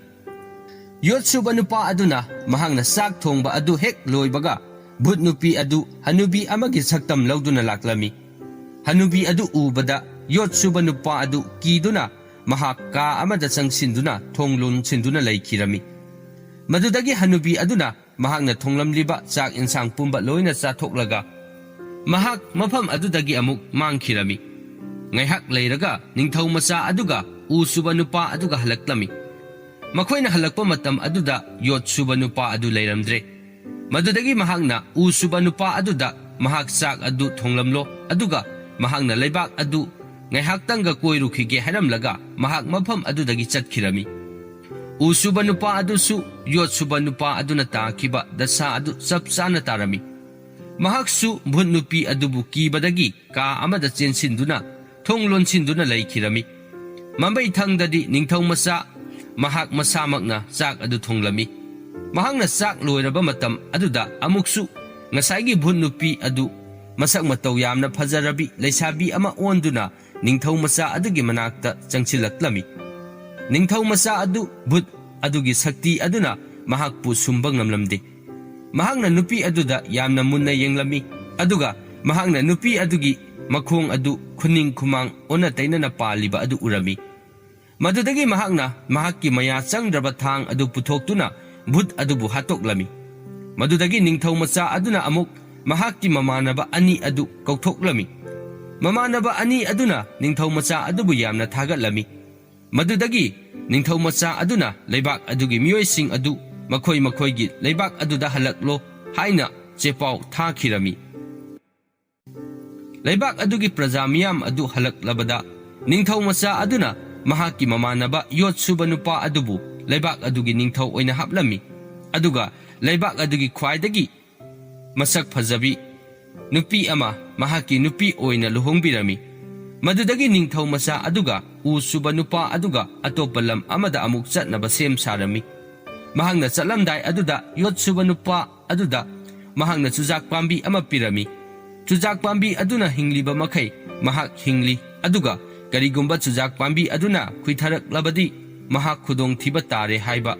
ꯌꯣꯠ ꯁꯨꯕ ꯅꯨꯄꯥ ꯑꯗꯨꯅ ꯃꯍꯥꯛꯅ ꯆꯥꯛ ꯊꯣꯡꯕ ꯑꯗꯨ ꯍꯦꯛ ꯂꯣꯏꯕꯒ, ꯚꯨꯠ ꯅꯨꯄꯤ ꯑꯗꯨ ꯍꯅꯨꯕꯤ ꯑꯃꯒꯤ ꯁꯛꯇꯝ ꯂꯧꯗꯨꯅ ꯂꯥꯛꯂꯝꯃꯤ꯫ ꯍꯅꯨꯕꯤ ꯑꯗꯨ ꯎꯕꯗ, ꯌꯣꯠ ꯁꯨꯕ ꯅꯨꯄꯥ ꯑꯗꯨ ꯀꯤꯗꯨꯅ ꯃꯍꯥꯛ ꯀꯥ ꯑꯃꯗ ꯆꯪꯁꯤꯟꯗꯨꯅ ꯊꯣꯡ ꯂꯣꯟꯁꯤꯟꯗꯨꯅ ꯂꯩꯈꯤꯔꯝꯃꯤ꯫ ꯃꯗꯨꯗꯒꯤ ꯍꯅꯨꯕꯤ ꯑꯗꯨꯅ ꯃꯍꯥꯛꯅ ꯊꯣꯡꯂꯝꯂꯤꯕ ꯆꯥꯛ ꯏꯟꯁꯥꯡ ꯄꯨꯝꯕ ꯂꯣꯏꯅ ꯆꯥꯊꯣꯛꯂꯒ, ꯃꯍꯥꯛ ꯃꯐꯝ ꯑꯗꯨꯗꯒꯤ ꯑꯃꯨꯛ ꯃꯥꯡꯈꯤꯔꯝꯃꯤ꯫ ꯉꯥꯏꯍꯥꯛ ꯂꯩꯔꯒ ꯅꯤꯡꯊꯧ ꯃꯆꯥ ꯑꯗꯨꯒ ꯎ ꯁꯨꯕ ꯅꯨꯄꯥ ꯑꯗꯨꯒ ꯍꯜꯂꯛꯂꯝꯃꯤ꯫ ꯃꯈꯣꯏꯅ ꯍꯜꯂꯛꯄ ꯃꯇꯝ ꯑꯗꯨꯗ ꯌꯣꯠ ꯁꯨꯕ ꯅꯨꯄꯥ ꯑꯗꯨ ꯂꯩꯔꯝꯗ꯭ꯔꯦ꯫ ꯃꯗꯨꯗꯒꯤ ꯃꯍꯥꯛꯅ ꯎ ꯁꯨꯕ ꯅꯨꯄꯥ ꯑꯗꯨꯗ, "ꯃꯍꯥꯛ ꯆꯥꯛ ꯑꯗꯨ ꯊꯣꯡꯂꯝꯂꯣ, ꯑꯗꯨꯒ ꯃꯍꯥꯛꯅ ꯂꯩꯕꯥꯛ ꯑꯗꯨ ꯉꯥꯏꯍꯥꯛꯇꯪꯒ ꯀꯣꯏꯔꯨꯈꯤꯒꯦ," ꯍꯥꯏꯔꯝꯂꯒ ꯃꯍꯥꯛ ꯃꯐꯝ ꯑꯗꯨꯗꯒꯤ ꯆꯠꯈꯤꯔꯝꯃꯤ꯫ ꯎ ꯁꯨꯕ ꯅꯨꯄꯥ ꯑꯗꯨꯁꯨ ꯌꯣꯠ ꯁꯨꯕ ꯅꯨꯄꯥ ꯑꯗꯨꯅ ꯇꯥꯈꯤꯕ ꯗꯁꯥ ꯑꯗꯨ ꯆꯞ ꯆꯥꯅ ꯇꯥꯔꯝꯃꯤ꯫ ꯃꯍꯥꯛꯁꯨ ꯚꯨꯠ ꯅꯨꯄꯤ ꯑꯗꯨꯕꯨ ꯀꯤꯕꯗꯒꯤ ꯀꯥ ꯑꯃꯗ ꯆꯦꯟꯁꯤꯟꯗꯨꯅ ꯊꯣꯡ ꯂꯣꯟꯁꯤꯟꯗꯨꯅ ꯂꯩꯈꯤꯔꯝꯃꯤ꯫ ꯃꯃꯩ ꯊꯪꯗꯗꯤ ꯅꯤꯡꯊꯧ ꯃꯆꯥ ꯃꯍꯥꯛ ꯃꯁꯥꯃꯛꯅ ꯆꯥꯛ ꯑꯗꯨ ꯊꯣꯡꯂꯝꯃꯤ꯫ ꯃꯍꯥꯛꯅ ꯆꯥꯛ ꯂꯣꯏꯔꯕ ꯃꯇꯝ ꯑꯗꯨꯗ ꯑꯃꯨꯛꯁꯨ ꯉꯁꯥꯏꯒꯤ ꯚꯨꯠ ꯅꯨꯄꯤ ꯑꯗꯨ, ꯃꯁꯛ ꯃꯇꯧ ꯌꯥꯝꯅ ꯐꯖꯔꯕꯤ ꯂꯩꯁꯥꯕꯤ ꯑꯃ ꯑꯣꯟꯗꯨꯅ ꯅꯤꯡꯊꯧ ꯃꯆꯥ ꯑꯗꯨꯒꯤ ꯃꯅꯥꯛꯇ ꯆꯪꯁꯤꯜꯂꯛꯂꯝꯃꯤ꯫ ꯅꯤꯡꯊꯧ ꯃꯆꯥ ꯑꯗꯨ ꯚꯨꯠ ꯑꯗꯨꯒꯤ ꯁꯛꯇꯤ ꯑꯗꯨꯅ ꯃꯍꯥꯛꯄꯨ ꯁꯨꯝꯕ ꯉꯝꯂꯝꯗꯦ꯫ ꯃꯍꯥꯛꯅ ꯅꯨꯄꯤ ꯑꯗꯨꯗ ꯌꯥꯝꯅ ꯃꯨꯟꯅ ꯌꯦꯡꯂꯝꯃꯤ, ꯑꯗꯨꯒ ꯃꯍꯥꯛꯅ ꯅꯨꯄꯤ ꯑꯗꯨꯒꯤ ꯃꯈꯣꯡ ꯑꯗꯨ ꯈꯨꯅꯤꯡ ꯈꯨꯃꯥꯡ ꯑꯣꯟꯅ ꯇꯩꯅꯅ ꯄꯥꯜꯂꯤꯕ ꯑꯗꯨ ꯎꯔꯝꯃꯤ꯫ ꯃꯗꯨꯗꯒꯤ ꯃꯍꯥꯛꯅ ꯃꯍꯥꯛꯀꯤ ꯃꯌꯥ ꯆꯪꯗ꯭ꯔꯕ ꯊꯥꯡ ꯑꯗꯨ ꯄꯨꯊꯣꯛꯇꯨꯅ ꯚꯨꯠ ꯑꯗꯨꯕꯨ ꯍꯥꯠꯇꯣꯛꯂꯝꯃꯤ꯫ ꯃꯗꯨꯗꯒꯤ ꯅꯤꯡꯊꯧ ꯃꯆꯥ ꯑꯗꯨꯅ ꯑꯃꯨꯛ ꯃꯍꯥꯛꯀꯤ ꯃꯃꯥꯟꯅꯕ ꯑꯅꯤ ꯑꯗꯨ ꯀꯧꯊꯣꯛꯂꯝꯃꯤ꯫ ꯃꯃꯥꯟꯅꯕ ꯑꯅꯤ ꯑꯗꯨꯅ ꯅꯤꯡꯊꯧ ꯃꯆꯥ ꯑꯗꯨꯕꯨ ꯌꯥꯝꯅ ꯊꯥꯒꯠꯂꯝꯃꯤ꯫ ꯃꯗꯨꯗꯒꯤ ꯅꯤꯡꯊꯧ ꯃꯆꯥ ꯑꯗꯨꯅ ꯂꯩꯕꯥꯛ ꯑꯗꯨꯒꯤ ꯃꯤꯑꯣꯏꯁꯤꯡ ꯑꯗꯨ ꯃꯈꯣꯏ ꯃꯈꯣꯏꯒꯤ ꯂꯩꯕꯥꯛ ꯑꯗꯨꯗ ꯍꯜꯂꯛꯂꯣ ꯍꯥꯏꯅ ꯆꯦꯄꯥꯎ ꯊꯥꯈꯤꯔꯝꯃꯤ꯫ ꯂꯩꯕꯥꯛ ꯑꯗꯨꯒꯤ ꯄ꯭ꯔꯖꯥ ꯃꯤꯌꯥꯝ ꯑꯗꯨ ꯍꯜꯂꯛꯂꯕꯗ, ꯅꯤꯡꯊꯧ ꯃꯆꯥ ꯑꯗꯨꯅ ꯃꯍꯥꯛꯀꯤ ꯃꯃꯥꯟꯅꯕ ꯌꯣꯠ ꯁꯨꯕ ꯅꯨꯄꯥ ꯑꯗꯨꯕꯨ ꯂꯩꯕꯥꯛ ꯑꯗꯨꯒꯤ ꯅꯤꯡꯊꯧ ꯑꯣꯏꯅ ꯍꯥꯞꯂꯝꯃꯤ, ꯑꯗꯨꯒ ꯂꯩꯕꯥꯛ ꯑꯗꯨꯒꯤ ꯈ꯭ꯋꯥꯏꯗꯒꯤ ꯃꯁꯛ ꯐꯖꯕꯤ ꯅꯨꯄꯤ ꯑꯃ ꯃꯍꯥꯛꯀꯤ ꯅꯨꯄꯤ ꯑꯣꯏꯅ ꯂꯨꯍꯣꯡꯕꯤꯔꯝꯃꯤ꯫ ꯃꯗꯨꯗꯒꯤ ꯅꯤꯡꯊꯧ ꯃꯆꯥ ꯑꯗꯨꯒ ꯎ ꯁꯨꯕ ꯅꯨꯄꯥ ꯑꯗꯨꯒ ꯑꯇꯣꯞꯄ ꯂꯝ ꯑꯃꯗ ꯑꯃꯨꯛ ꯆꯠꯅꯕ ꯁꯦꯝ ꯁꯥꯔꯝꯃꯤ꯫ ꯃꯍꯥꯛꯅ ꯆꯠꯂꯝꯗꯥꯏ ꯑꯗꯨꯗ ꯌꯣꯠ ꯁꯨꯕ ꯅꯨꯄꯥ ꯑꯗꯨꯗ ꯃꯍꯥꯛꯅ ꯆꯨꯖꯥꯛ ꯄꯥꯝꯕꯤ ꯑꯃ ꯄꯤꯔꯝꯃꯤ꯫ ꯆꯨꯖꯥꯛ ꯄꯥꯝꯕꯤ ꯑꯗꯨꯅ ꯍꯤꯡꯂꯤꯕ ꯃꯈꯩ ꯃꯍꯥꯛ ꯍꯤꯡꯂꯤ, ꯑꯗꯨꯒ ꯀꯔꯤꯒꯨꯝꯕ ꯆꯨꯖꯥꯛ ꯄꯥꯝꯕꯤ ꯑꯗꯨꯅ ꯈꯨꯏꯊꯔꯛꯂꯕꯗꯤ ꯃꯍꯥꯛ ꯈꯨꯗꯣꯡꯊꯤꯕ ꯇꯥꯔꯦ ꯍꯥꯏꯕ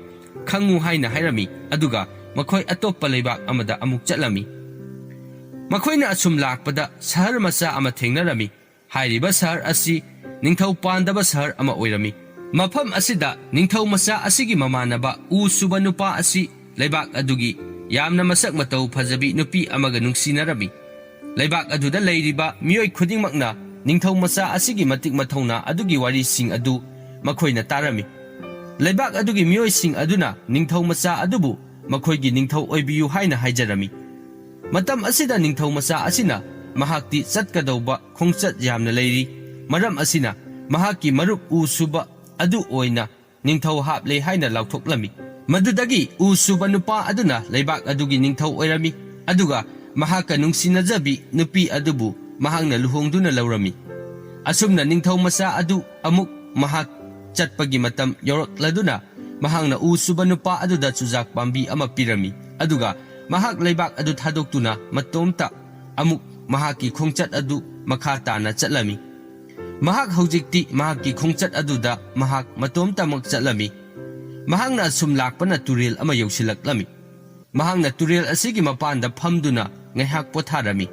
ꯈꯪꯉꯨ ꯍꯥꯏꯅ ꯍꯥꯏꯔꯝꯃꯤ, ꯑꯗꯨꯒ ꯃꯈꯣꯏ ꯑꯇꯣꯞꯄ ꯂꯩꯕꯥꯛ ꯑꯃꯗ ꯑꯃꯨꯛ ꯆꯠꯂꯝꯃꯤ꯫ ꯃꯈꯣꯏꯅ ꯑꯁꯨꯝ ꯂꯥꯛꯄꯗ ꯁꯍꯔ ꯃꯆꯥ ꯑꯃ ꯊꯦꯡꯅꯔꯝꯃꯤ꯫ ꯍꯥꯏꯔꯤꯕ ꯁꯍꯔ ꯑꯁꯤ ꯅꯤꯡꯊꯧ ꯄꯥꯟꯗꯕ ꯁꯍꯔ ꯑꯃ ꯑꯣꯏꯔꯝꯃꯤ꯫ ꯃꯐꯝ ꯑꯁꯤꯗ ꯅꯤꯡꯊꯧ ꯃꯆꯥ ꯑꯁꯤꯒꯤ ꯃꯃꯥꯟꯅꯕ ꯎ ꯁꯨꯕ ꯅꯨꯄꯥ ꯑꯁꯤ ꯂꯩꯕꯥꯛ ꯑꯗꯨꯒꯤ ꯌꯥꯝꯅ ꯃꯁꯛ ꯃꯇꯧ ꯐꯖꯕꯤ ꯅꯨꯄꯤ ꯑꯃꯒ ꯅꯨꯡꯁꯤꯅꯔꯝꯃꯤ꯫ ꯂꯩꯕꯥꯛ ꯑꯗꯨꯗ ꯂꯩꯔꯤꯕ ꯃꯤꯑꯣꯏ ꯈꯨꯗꯤꯡꯃꯛꯅ ꯅꯤꯡꯊꯧ ꯃꯆꯥ ꯑꯁꯤꯒꯤ ꯃꯇꯤꯛ ꯃꯊꯧꯅꯥ ꯑꯗꯨꯒꯤ ꯋꯥꯔꯤꯁꯤꯡ ꯑꯗꯨ ꯃꯈꯣꯏꯅ ꯇꯥꯔꯝꯃꯤ꯫ ꯂꯩꯕꯥꯛ ꯑꯗꯨꯒꯤ ꯃꯤꯑꯣꯏꯁꯤꯡ ꯑꯗꯨꯅ ꯅꯤꯡꯊꯧ ꯃꯆꯥ ꯑꯗꯨꯕꯨ ꯃꯈꯣꯏꯒꯤ ꯅꯤꯡꯊꯧ ꯑꯣꯏꯕꯤꯌꯨ ꯍꯥꯏꯅ ꯍꯥꯏꯖꯔꯝꯃꯤ꯫ ꯃꯇꯝ ꯑꯁꯤꯗ ꯅꯤꯡꯊꯧ ꯃꯆꯥ ꯑꯁꯤꯅ ꯃꯍꯥꯛꯇꯤ ꯆꯠꯀꯗꯧꯕ ꯈꯣꯡꯆꯠ ꯌꯥꯝꯅ ꯂꯩꯔꯤ, ꯃꯔꯝ ꯑꯁꯤꯅ ꯃꯍꯥꯛꯀꯤ ꯃꯔꯨꯞ ꯎ ꯁꯨꯕ ꯑꯗꯨ ꯑꯣꯏꯅ ꯅꯤꯡꯊꯧ ꯍꯥꯞꯂꯦ ꯍꯥꯏꯅ ꯂꯥꯎꯊꯣꯛꯂꯝꯃꯤ꯫ ꯃꯗꯨꯗꯒꯤ ꯎ ꯁꯨꯕ ꯅꯨꯄꯥ ꯑꯗꯨꯅ ꯂꯩꯕꯥꯛ ꯑꯗꯨꯒꯤ ꯅꯤꯡꯊꯧ ꯑꯣꯏꯔꯝꯃꯤ, ꯑꯗꯨꯒ ꯃꯍꯥꯛꯀ ꯅꯨꯡꯁꯤꯅꯖꯕꯤ ꯅꯨꯄꯤ ꯑꯗꯨꯕꯨ ꯃꯍꯥꯛꯅ ꯂꯨꯍꯣꯡꯗꯨꯅ ꯂꯧꯔꯝꯃꯤ꯫ ꯑꯁꯨꯝꯅ ꯅꯤꯡꯊꯧ ꯃꯆꯥ ꯑꯗꯨ ꯑꯃꯨꯛ ꯃꯍꯥꯛ ꯆꯠꯄꯒꯤ ꯃꯇꯝ ꯌꯧꯔꯛꯂꯗꯨꯅ ꯃꯍꯥꯛꯅ ꯎ ꯁꯨꯕ ꯅꯨꯄꯥ ꯑꯗꯨꯗ ꯆꯨꯖꯥꯛ ꯄꯥꯝꯕꯤ ꯑꯃ ꯄꯤꯔꯝꯃꯤ, ꯑꯗꯨꯒ ꯃꯍꯥꯛ ꯂꯩꯕꯥꯛ ꯑꯗꯨ ꯊꯥꯗꯣꯛꯇꯨꯅ ꯃꯇꯣꯝꯇ ꯑꯃꯨꯛ ꯃꯍꯥꯛꯀꯤ ꯈꯣꯡꯆꯠ ꯑꯗꯨ ꯃꯈꯥ ꯇꯥꯅ ꯆꯠꯂꯝꯃꯤ꯫ ꯃꯍꯥꯛ ꯍꯧꯖꯤꯛꯇꯤ ꯃꯍꯥꯛꯀꯤ ꯈꯣꯡꯆꯠ ꯑꯗꯨꯗ ꯃꯍꯥꯛ ꯃꯇꯣꯝꯇꯃꯛ ꯆꯠꯂꯝꯃꯤ꯫ ꯃꯍꯥꯛꯅ ꯑꯁꯨꯝ ꯂꯥꯛꯄꯅ ꯇꯨꯔꯦꯜ ꯑꯃ ꯌꯧꯁꯤꯜꯂꯛꯂꯝꯃꯤ꯫ ꯃꯍꯥꯛꯅ ꯇꯨꯔꯦꯜ ꯑꯁꯤꯒꯤ ꯃꯄꯥꯟꯗ ꯐꯝꯗꯨꯅ ꯉꯥꯏꯍꯥꯛ ꯄꯣꯊꯥꯔꯝꯃꯤ꯫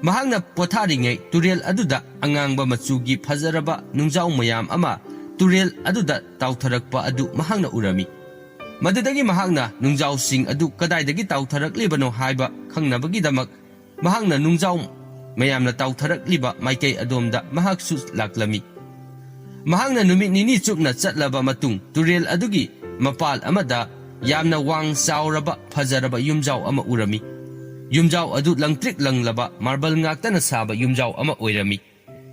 ꯃꯍꯥꯛꯅ ꯄꯣꯊꯥꯔꯤꯉꯩ ꯇꯨꯔꯦꯜ ꯑꯗꯨꯗ ꯑꯉꯥꯡꯕ ꯃꯆꯨꯒꯤ ꯐꯖꯔꯕ ꯅꯨꯡꯖꯥꯎ ꯃꯌꯥꯝ ꯑꯃ ꯇꯨꯔꯦꯜ ꯑꯗꯨꯗ ꯇꯥꯎꯊꯔꯛꯄ ꯑꯗꯨ ꯃꯍꯥꯛꯅ ꯎꯔꯝꯃꯤ꯫ ꯃꯗꯨꯗꯒꯤ ꯃꯍꯥꯛꯅ ꯅꯨꯡꯖꯥꯎꯁꯤꯡ ꯑꯗꯨ ꯀꯗꯥꯏꯗꯒꯤ ꯇꯥꯎꯊꯔꯛꯂꯤꯕꯅꯣ ꯍꯥꯏꯕ ꯈꯪꯅꯕꯒꯤꯗꯃꯛ ꯃꯍꯥꯛꯅ ꯅꯨꯡꯖꯥꯎ ꯃꯌꯥꯝꯅ ꯇꯥꯎꯊꯔꯛꯂꯤꯕ ꯃꯥꯏꯀꯩ ꯑꯗꯣꯝꯗ ꯃꯍꯥꯛꯁꯨ ꯂꯥꯛꯂꯝꯃꯤ꯫ ꯃꯍꯥꯛꯅ ꯅꯨꯃꯤꯠ ꯅꯤꯅꯤ ꯆꯨꯞꯅ ꯆꯠꯂꯕ ꯃꯇꯨꯡ ꯇꯨꯔꯦꯜ ꯑꯗꯨꯒꯤ ꯃꯄꯥꯜ ꯑꯃꯗ ꯌꯥꯝꯅ ꯋꯥꯡ ꯆꯥꯎꯔꯕ ꯐꯖꯔꯕ ꯌꯨꯝꯖꯥꯎ ꯑꯃ ꯎꯔꯝꯃꯤ꯫ ꯌꯨꯝꯖꯥꯎ ꯑꯗꯨ ꯂꯪꯇ꯭ꯔꯤꯛ ꯂꯪꯂꯕ ꯃꯥꯔꯕꯜ ꯉꯥꯛꯇꯅ ꯁꯥꯕ ꯌꯨꯝꯖꯥꯎ ꯑꯃ ꯑꯣꯏꯔꯝꯃꯤ꯫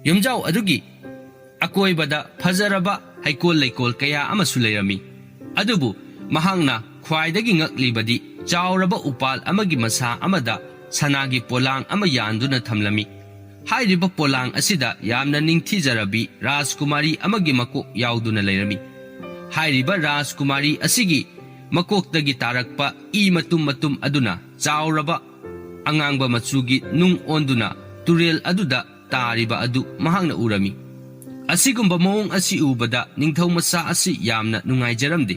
ꯌꯨꯝꯖꯥꯎ ꯑꯗꯨꯒꯤ ꯑꯀꯣꯏꯕꯗ ꯐꯖꯔꯕ ꯍꯩꯀꯣꯜ ꯂꯩꯀꯣꯜ ꯀꯌꯥ ꯑꯃꯁꯨ ꯂꯩꯔꯝꯃꯤ꯫ ꯑꯗꯨꯕꯨ ꯃꯍꯥꯛꯅ ꯈ꯭ꯋꯥꯏꯗꯒꯤ ꯉꯛꯂꯤꯕꯗꯤ ꯆꯥꯎꯔꯕ ꯎꯄꯥꯜ ꯑꯃꯒꯤ ꯃꯁꯥ ꯑꯃꯗ ꯁꯅꯥꯒꯤ ꯄꯣꯂꯥꯡ ꯑꯃ ꯌꯥꯟꯗꯨꯅ ꯊꯝꯂꯝꯃꯤ꯫ ꯍꯥꯏꯔꯤꯕ ꯄꯣꯂꯥꯡ ꯑꯁꯤꯗ ꯌꯥꯝꯅ ꯅꯤꯡꯊꯤꯖꯔꯕꯤ ꯔꯥꯖꯀꯨꯃꯥꯔꯤ ꯑꯃꯒꯤ ꯃꯀꯣꯛ ꯌꯥꯎꯗꯨꯅ ꯂꯩꯔꯝꯃꯤ꯫ ꯍꯥꯏꯔꯤꯕ ꯔꯥꯖꯀꯨꯃꯥꯔꯤ ꯑꯁꯤꯒꯤ ꯃꯀꯣꯛꯇꯒꯤ ꯇꯥꯔꯛꯄ ꯏ ꯃꯇꯨꯝ ꯃꯇꯨꯝ ꯑꯗꯨꯅ ꯆꯥꯎꯔꯕ ꯑꯉꯥꯡꯕ ꯃꯆꯨꯒꯤ ꯅꯨꯡ ꯑꯣꯟꯗꯨꯅ ꯇꯨꯔꯦꯜ ꯑꯗꯨꯗ ꯇꯥꯔꯤꯕ ꯑꯗꯨ ꯃꯍꯥꯛꯅ ꯎꯔꯝꯃꯤ꯫ ꯑꯁꯤꯒꯨꯝꯕ ꯃꯑꯣꯡ ꯑꯁꯤ ꯎꯕꯗ ꯅꯤꯡꯊꯧ ꯃꯆꯥ ꯑꯁꯤ ꯌꯥꯝꯅ ꯅꯨꯡꯉꯥꯏꯖꯔꯝꯗꯦ꯫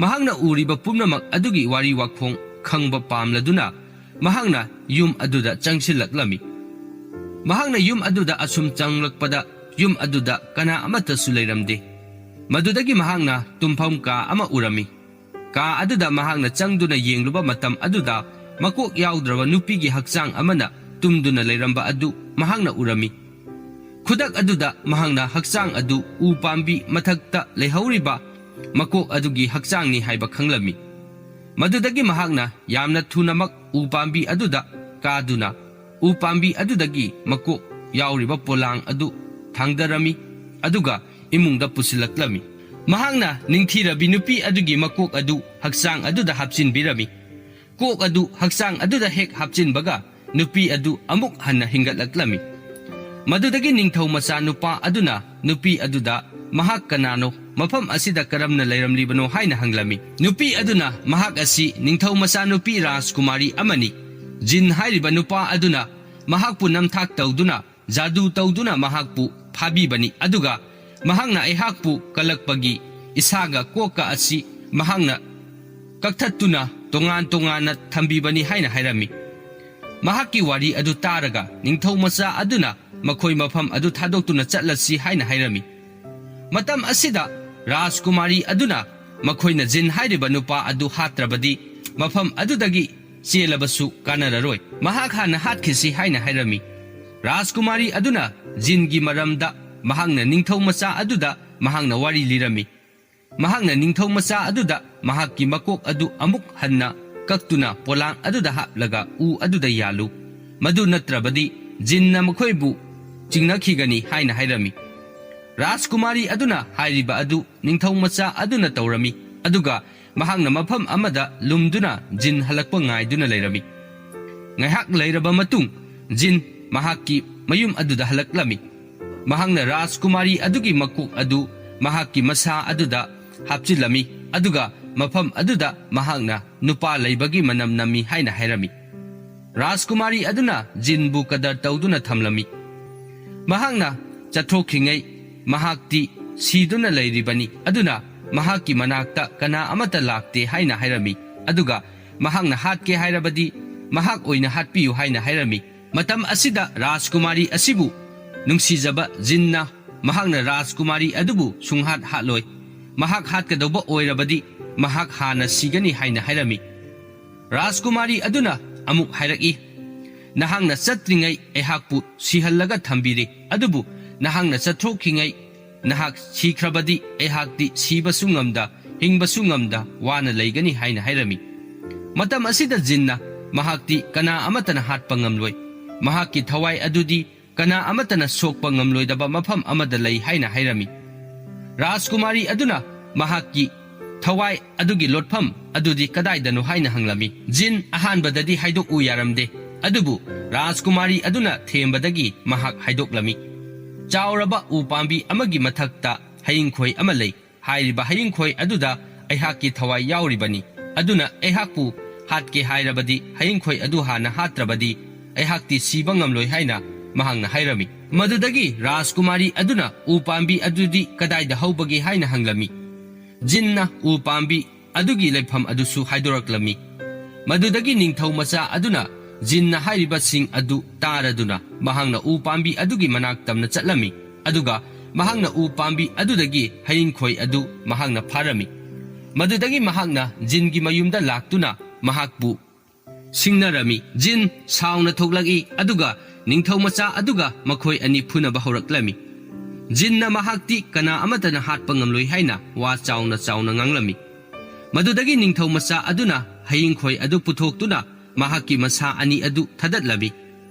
ꯃꯍꯥꯛꯅ ꯎꯔꯤꯕ ꯄꯨꯝꯅꯃꯛ ꯑꯗꯨꯒꯤ ꯋꯥꯔꯤ ꯋꯥꯈꯣꯡ ꯈꯪꯕ ꯄꯥꯝꯂꯗꯨꯅ ꯃꯍꯥꯛꯅ ꯌꯨꯝ ꯑꯗꯨꯗ ꯆꯪꯁꯤꯜꯂꯛꯂꯝꯃꯤ꯫ ꯃꯍꯥꯛꯅ ꯌꯨꯝ ꯑꯗꯨꯗ ꯑꯁꯨꯝ ꯆꯪꯂꯛꯄꯗ ꯌꯨꯝ ꯑꯗꯨꯗ ꯀꯅꯥ ꯑꯃꯠꯇꯁꯨ ꯂꯩꯔꯝꯗꯦ꯫ ꯃꯗꯨꯗꯒꯤ ꯃꯍꯥꯛꯅ ꯇꯨꯝꯐꯝ ꯀꯥ ꯑꯃ ꯎꯔꯝꯃꯤ꯫ ꯀꯥ ꯑꯗꯨꯗ ꯃꯍꯥꯛꯅ ꯆꯪꯗꯨꯅ ꯌꯦꯡꯂꯨꯕ ꯃꯇꯝ ꯑꯗꯨꯗ ꯃꯀꯣꯛ ꯌꯥꯎꯗ꯭ꯔꯕ ꯅꯨꯄꯤꯒꯤ ꯍꯛꯆꯥꯡ ꯑꯃꯅ ꯇꯨꯝꯗꯨꯅ ꯂꯩꯔꯝꯕ ꯑꯗꯨ ꯃꯍꯥꯛꯅ ꯎꯔꯝꯃꯤ꯫ ꯈꯨꯗꯛ ꯑꯗꯨꯗ ꯃꯍꯥꯛꯅ ꯍꯛꯆꯥꯡ ꯑꯗꯨ ꯎ ꯄꯥꯝꯕꯤ ꯃꯊꯛꯇ ꯂꯩꯍꯧꯔꯤꯕ ꯃꯀꯣꯛ ꯑꯗꯨꯒꯤ ꯍꯛꯆꯥꯡꯅꯤ ꯍꯥꯏꯕ ꯈꯪꯂꯝꯃꯤ꯫ ꯃꯗꯨꯗꯒꯤ ꯃꯍꯥꯛꯅ ꯌꯥꯝꯅ ꯊꯨꯅꯃꯛ ꯎ ꯄꯥꯝꯕꯤ ꯑꯗꯨꯗ ꯀꯥꯗꯨꯅ ꯎ ꯄꯥꯝꯕꯤ ꯑꯗꯨꯗꯒꯤ ꯃꯀꯣꯛ ꯌꯥꯎꯔꯤꯕ ꯄꯣꯂꯥꯡ ꯑꯗꯨ ꯊꯥꯡꯗꯔꯝꯃꯤ, ꯑꯗꯨꯒ ꯏꯃꯨꯡꯗ ꯄꯨꯁꯤꯜꯂꯛꯂꯝꯃꯤ꯫ ꯃꯍꯥꯛꯅ ꯅꯤꯡꯊꯤꯔꯕꯤ ꯅꯨꯄꯤ ꯑꯗꯨꯒꯤ ꯃꯀꯣꯛ ꯑꯗꯨ ꯍꯛꯆꯥꯡ ꯑꯗꯨꯗ ꯍꯥꯞꯆꯤꯟꯕꯤꯔꯝꯃꯤ꯫ ꯀꯣꯛ ꯑꯗꯨ ꯍꯛꯆꯥꯡ ꯑꯗꯨꯗ ꯍꯦꯛ ꯍꯥꯞꯆꯤꯟꯕꯒ ꯅꯨꯄꯤ ꯑꯗꯨ ꯑꯃꯨꯛ ꯍꯟꯅ ꯍꯤꯡꯒꯠꯂꯛꯂꯝꯃꯤ꯫ ꯃꯗꯨꯗꯒꯤ ꯅꯤꯡꯊꯧ ꯃꯆꯥ ꯅꯨꯄꯥ ꯑꯗꯨꯅ ꯅꯨꯄꯤ ꯑꯗꯨꯗ ꯃꯍꯥꯛ ꯀꯅꯥꯅꯣ, ꯃꯐꯝ ꯑꯁꯤꯗ ꯀꯔꯝꯅ ꯂꯩꯔꯝꯂꯤꯕꯅꯣ ꯍꯥꯏꯅ ꯍꯪꯂꯝꯃꯤ꯫ ꯅꯨꯄꯤ ꯑꯗꯨꯅ ꯃꯍꯥꯛ ꯑꯁꯤ ꯅꯤꯡꯊꯧ ꯃꯆꯥ ꯅꯨꯄꯤ ꯔꯥꯖꯀꯨꯃꯥꯔꯤ ꯑꯃꯅꯤ, ꯖꯤꯟ ꯍꯥꯏꯔꯤꯕ ꯅꯨꯄꯥ ꯑꯗꯨꯅ ꯃꯍꯥꯛꯄꯨ ꯅꯝꯊꯥꯛ ꯇꯧꯗꯨꯅ, ꯖꯥꯗꯨ ꯇꯧꯗꯨꯅ ꯃꯍꯥꯛꯄꯨ ꯐꯥꯕꯤꯕꯅꯤ, ꯑꯗꯨꯒ ꯃꯍꯥꯛꯅ ꯑꯩꯍꯥꯛꯄꯨ ꯀꯜꯂꯛꯄꯒꯤ ꯏꯁꯥꯒ ꯀꯣꯛꯀ ꯑꯁꯤ ꯃꯍꯥꯛꯅ ꯀꯛꯊꯠꯇꯨꯅ ꯇꯣꯉꯥꯟ ꯇꯣꯉꯥꯟꯅ ꯊꯝꯕꯤꯕꯅꯤ ꯍꯥꯏꯅ ꯍꯥꯏꯔꯝꯃꯤ꯫ ꯃꯍꯥꯛꯀꯤ ꯋꯥꯔꯤ ꯑꯗꯨ ꯇꯥꯔꯒ ꯅꯤꯡꯊꯧ ꯃꯆꯥ ꯑꯗꯨꯅ ꯃꯈꯣꯏ ꯃꯐꯝ ꯑꯗꯨ ꯊꯥꯗꯣꯛꯇꯨꯅ ꯆꯠꯂꯁꯤ ꯍꯥꯏꯅ ꯍꯥꯏꯔꯝꯃꯤ꯫ ꯃꯇꯝ ꯑꯁꯤꯗ ꯔꯥꯖꯀꯨꯃꯥꯔꯤ ꯑꯗꯨꯅ ꯃꯈꯣꯏꯅ ꯖꯤꯟ ꯍꯥꯏꯔꯤꯕ ꯅꯨꯄꯥ ꯑꯗꯨ ꯍꯥꯠꯇ꯭ꯔꯕꯗꯤ ꯃꯐꯝ ꯑꯗꯨꯗꯒꯤ ꯆꯦꯜꯂꯕꯁꯨ ꯀꯥꯟꯅꯔꯔꯣꯏ꯫ ꯃꯍꯥꯛ ꯍꯥꯟꯅ ꯍꯥꯠꯈꯤꯁꯤ ꯍꯥꯏꯅ ꯍꯥꯏꯔꯝꯃꯤ꯫ ꯔꯥꯖꯀꯨꯃꯥꯔꯤ ꯑꯗꯨꯅ ꯖꯤꯟꯒꯤ ꯃꯔꯝꯗ ꯃꯍꯥꯛꯅ ꯅꯤꯡꯊꯧ ꯃꯆꯥ ꯑꯗꯨꯗ ꯃꯍꯥꯛꯅ ꯋꯥꯔꯤ ꯂꯤꯔꯝꯃꯤ꯫ ꯃꯍꯥꯛꯅ ꯅꯤꯡꯊꯧ ꯃꯆꯥ ꯑꯗꯨꯗ ꯃꯍꯥꯛꯀꯤ ꯃꯀꯣꯛ ꯑꯗꯨ ꯑꯃꯨꯛ ꯍꯟꯅ ꯀꯛꯇꯨꯅ ꯄꯣꯂꯥꯡ ꯑꯗꯨꯗ ꯍꯥꯞꯂꯒ ꯎ ꯑꯗꯨꯗ ꯌꯥꯜꯂꯨ, ꯃꯗꯨ ꯅꯠꯇ꯭ꯔꯕꯗꯤ ꯖꯤꯟꯅ ꯃꯈꯣꯏꯕꯨ ꯆꯤꯡꯅꯈꯤꯒꯅꯤ ꯍꯥꯏꯅ ꯍꯥꯏꯔꯝꯃꯤ꯫ ꯔꯥꯖꯀꯨꯃꯥꯔꯤ ꯑꯗꯨꯅ ꯍꯥꯏꯔꯤꯕ ꯑꯗꯨ ꯅꯤꯡꯊꯧ ꯃꯆꯥ ꯑꯗꯨꯅ ꯇꯧꯔꯝꯃꯤ, ꯑꯗꯨꯒ ꯃꯍꯥꯛꯅ ꯃꯐꯝ ꯑꯃꯗ ꯂꯨꯝꯗꯨꯅ ꯖꯤꯟ ꯍꯜꯂꯛꯄ ꯉꯥꯏꯗꯨꯅ ꯂꯩꯔꯝꯃꯤ꯫ ꯉꯥꯏꯍꯥꯛ ꯂꯩꯔꯕ ꯃꯇꯨꯡ ꯖꯤꯟ ꯃꯍꯥꯛꯀꯤ ꯃꯌꯨꯝ ꯑꯗꯨꯗ ꯍꯜꯂꯛꯂꯝꯃꯤ꯫ ꯃꯍꯥꯛꯅ ꯔꯥꯖꯀꯨꯃꯥꯔꯤ ꯑꯗꯨꯒꯤ ꯃꯀꯣꯛ ꯑꯗꯨ ꯃꯍꯥꯛꯀꯤ ꯃꯁꯥ ꯑꯗꯨꯗ ꯍꯥꯞꯆꯤꯜꯂꯝꯃꯤ, ꯑꯗꯨꯒ ꯃꯐꯝ ꯑꯗꯨꯗ ꯃꯍꯥꯛꯅ ꯅꯨꯄꯥ ꯂꯩꯕꯒꯤ ꯃꯅꯝ ꯅꯝꯃꯤ ꯍꯥꯏꯅ ꯍꯥꯏꯔꯝꯃꯤ꯫ ꯔꯥꯖꯀꯨꯃꯥꯔꯤ ꯑꯗꯨꯅ ꯖꯤꯟꯕꯨ ꯀꯗꯔ ꯇꯧꯗꯨꯅ ꯊꯝꯂꯝꯃꯤ꯫ ꯃꯍꯥꯛꯅ ꯆꯠꯊꯣꯛꯈ꯭ꯔꯤꯉꯩ ꯃꯍꯥꯛꯇꯤ ꯁꯤꯗꯨꯅ ꯂꯩꯔꯤꯕꯅꯤ꯫ ꯑꯗꯨꯅ ꯃꯍꯥꯛꯀꯤ ꯃꯅꯥꯛꯇ ꯀꯅꯥ ꯑꯃꯠꯇ ꯂꯥꯛꯇꯦ ꯍꯥꯏꯅ ꯍꯥꯏꯔꯝꯃꯤ꯫ ꯑꯗꯨꯒ ꯃꯍꯥꯛꯅ ꯍꯥꯠꯀꯦ ꯍꯥꯏꯔꯕꯗꯤ ꯃꯍꯥꯛ ꯑꯣꯏꯅ ꯍꯥꯠꯄꯤꯌꯨ ꯍꯥꯏꯅ ꯍꯥꯏꯔꯝꯃꯤ꯫ ꯃꯇꯝ ꯑꯁꯤꯗ ꯔꯥꯖꯀꯨꯃꯥꯔꯤ ꯑꯁꯤꯕꯨ ꯅꯨꯡꯁꯤꯖꯕ ꯖꯤꯟꯅ ꯃꯍꯥꯛꯅ ꯔꯥꯖꯀꯨꯃꯥꯔꯤ ꯑꯗꯨꯕꯨ ꯁꯨꯡꯍꯥꯠ ꯍꯥꯠꯂꯣꯏ, ꯃꯍꯥꯛ ꯍꯥꯠꯀꯗꯧꯕ ꯑꯣꯏꯔꯕꯗꯤ ꯃꯍꯥꯛ ꯍꯥꯟꯅ ꯁꯤꯒꯅꯤ ꯍꯥꯏꯅ ꯍꯥꯏꯔꯝꯃꯤ꯫ ꯔꯥꯖꯀꯨꯃꯥꯔꯤ ꯑꯗꯨꯅ ꯑꯃꯨꯛ ꯍꯥꯏꯔꯛꯏ, "ꯅꯍꯥꯛꯅ ꯆꯠꯇ꯭ꯔꯤꯉꯩ ꯑꯩꯍꯥꯛꯄꯨ ꯁꯤꯍꯜꯂꯒ ꯊꯝꯕꯤꯔꯦ, ꯑꯗꯨꯕꯨ ꯅꯍꯥꯛꯅ ꯆꯠꯊꯣꯛꯈꯤꯉꯩ ꯅꯍꯥꯛ ꯁꯤꯈ꯭ꯔꯕꯗꯤ ꯑꯩꯍꯥꯛꯇꯤ ꯁꯤꯕꯁꯨ ꯉꯝꯗ, ꯍꯤꯡꯕꯁꯨ ꯉꯝꯗ ꯋꯥꯅ ꯂꯩꯒꯅꯤ" ꯍꯥꯏꯅ ꯍꯥꯏꯔꯝꯃꯤ꯫ ꯃꯇꯝ ꯑꯁꯤꯗ ꯖꯤꯟꯅ ꯃꯍꯥꯛꯇꯤ ꯀꯅꯥ ꯑꯃꯠꯇꯅ ꯍꯥꯠꯄ ꯉꯝꯂꯣꯏ, ꯃꯍꯥꯛꯀꯤ ꯊꯋꯥꯏ ꯑꯗꯨꯗꯤ ꯀꯅꯥ ꯑꯃꯠꯇꯅ ꯁꯣꯛꯄ ꯉꯝꯂꯣꯏꯗꯕ ꯃꯐꯝ ꯑꯃꯗ ꯂꯩ ꯍꯥꯏꯅ ꯍꯥꯏꯔꯝꯃꯤ꯫ ꯔꯥꯖꯀꯨꯃꯥꯔꯤ ꯑꯗꯨꯅ ꯃꯍꯥꯛꯀꯤ ꯊꯋꯥꯏ ꯑꯗꯨꯒꯤ ꯂꯣꯠꯐꯝ ꯑꯗꯨꯗꯤ ꯀꯗꯥꯏꯗꯅꯣ ꯍꯥꯏꯅ ꯍꯪꯂꯝꯃꯤ꯫ ꯖꯤꯟ ꯑꯍꯥꯟꯕꯗꯗꯤ ꯍꯥꯏꯗꯣꯛꯎ ꯌꯥꯔꯝꯗꯦ, ꯑꯗꯨꯕꯨ ꯔꯥꯖꯀꯨꯃꯥꯔꯤ ꯑꯗꯨꯅ ꯊꯦꯝꯕꯗꯒꯤ ꯃꯍꯥꯛ ꯍꯥꯏꯗꯣꯛꯂꯝꯃꯤ꯫ "ꯆꯥꯎꯔꯕ ꯎ ꯄꯥꯝꯕꯤ ꯑꯃꯒꯤ ꯃꯊꯛꯇ ꯍꯌꯤꯡꯈꯣꯏ ꯑꯃ ꯂꯩ꯫ ꯍꯥꯏꯔꯤꯕ ꯍꯌꯤꯡꯈꯣꯏ ꯑꯗꯨꯗ ꯑꯩꯍꯥꯛꯀꯤ ꯊꯋꯥꯏ ꯌꯥꯎꯔꯤꯕꯅꯤ꯫ ꯑꯗꯨꯅ ꯑꯩꯍꯥꯛꯄꯨ ꯍꯥꯠꯀꯦ ꯍꯥꯏꯔꯕꯗꯤ ꯍꯌꯤꯡꯈꯣꯏ ꯑꯗꯨ ꯍꯥꯟꯅ ꯍꯥꯠꯇ꯭ꯔꯕꯗꯤ ꯑꯩꯍꯥꯛꯇꯤ ꯁꯤꯕ ꯉꯝꯂꯣꯏ" ꯍꯥꯏꯅ ꯃꯍꯥꯛꯅ ꯍꯥꯏꯔꯝꯃꯤ꯫ ꯃꯗꯨꯗꯒꯤ ꯔꯥꯖꯀꯨꯃꯥꯔꯤ ꯑꯗꯨꯅ ꯎ ꯄꯥꯝꯕꯤ ꯑꯗꯨꯗꯤ ꯀꯗꯥꯏꯗ ꯍꯧꯕꯒꯦ ꯍꯥꯏꯅ ꯍꯪꯂꯝꯃꯤ꯫ ꯖꯤꯟꯅ ꯎ ꯄꯥꯝꯕꯤ ꯑꯗꯨꯒꯤ ꯂꯩꯐꯝ ꯑꯗꯨꯁꯨ ꯍꯥꯏꯗꯣꯔꯛꯂꯝꯃꯤ꯫ ꯃꯗꯨꯗꯒꯤ ꯅꯤꯡꯊꯧ ꯃꯆꯥ ꯑꯗꯨꯅ ꯖꯤꯟꯅ ꯍꯥꯏꯔꯤꯕꯁꯤꯡ ꯑꯗꯨ ꯇꯥꯔꯗꯨꯅ ꯃꯍꯥꯛꯅ ꯎ ꯄꯥꯝꯕꯤ ꯑꯗꯨꯒꯤ ꯃꯅꯥꯛ ꯇꯝꯅ ꯆꯠꯂꯝꯃꯤ꯫ ꯑꯗꯨꯒ ꯃꯍꯥꯛꯅ ꯎ ꯄꯥꯝꯕꯤ ꯑꯗꯨꯗꯒꯤ ꯍꯌꯤꯡꯈꯣꯏ ꯑꯗꯨ ꯃꯍꯥꯛꯅ ꯐꯥꯔꯝꯃꯤ꯫ ꯃꯗꯨꯗꯒꯤ ꯃꯍꯥꯛꯅ ꯖꯤꯟꯒꯤ ꯃꯌꯨꯝꯗ ꯂꯥꯛꯇꯨꯅ ꯃꯍꯥꯛꯄꯨ ꯁꯤꯡꯅꯔꯝꯃꯤ꯫ ꯖꯤꯟ ꯁꯥꯎꯅ ꯊꯣꯛꯂꯛꯏ, ꯑꯗꯨꯒ ꯅꯤꯡꯊꯧ ꯃꯆꯥ ꯑꯗꯨꯒ ꯃꯈꯣꯏ ꯑꯅꯤ ꯐꯨꯅꯕ ꯍꯧꯔꯛꯂꯝꯃꯤ꯫ ꯖꯤꯟꯅ ꯃꯍꯥꯛꯇꯤ ꯀꯅꯥ ꯑꯃꯠꯇꯅ ꯍꯥꯠꯄ ꯉꯝꯂꯣꯏ ꯍꯥꯏꯅ ꯋꯥ ꯆꯥꯎꯅ ꯆꯥꯎꯅ ꯉꯥꯡꯂꯝꯃꯤ꯫ ꯃꯗꯨꯗꯒꯤ ꯅꯤꯡꯊꯧ ꯃꯆꯥ ꯑꯗꯨꯅ ꯍꯌꯤꯡꯈꯣꯏ ꯑꯗꯨ ꯄꯨꯊꯣꯛꯇꯨꯅ ꯃꯍꯥꯛꯀꯤ ꯃꯁꯥ ꯑꯅꯤ ꯑꯗꯨ ꯊꯥꯗꯠꯂꯝꯃꯤ꯫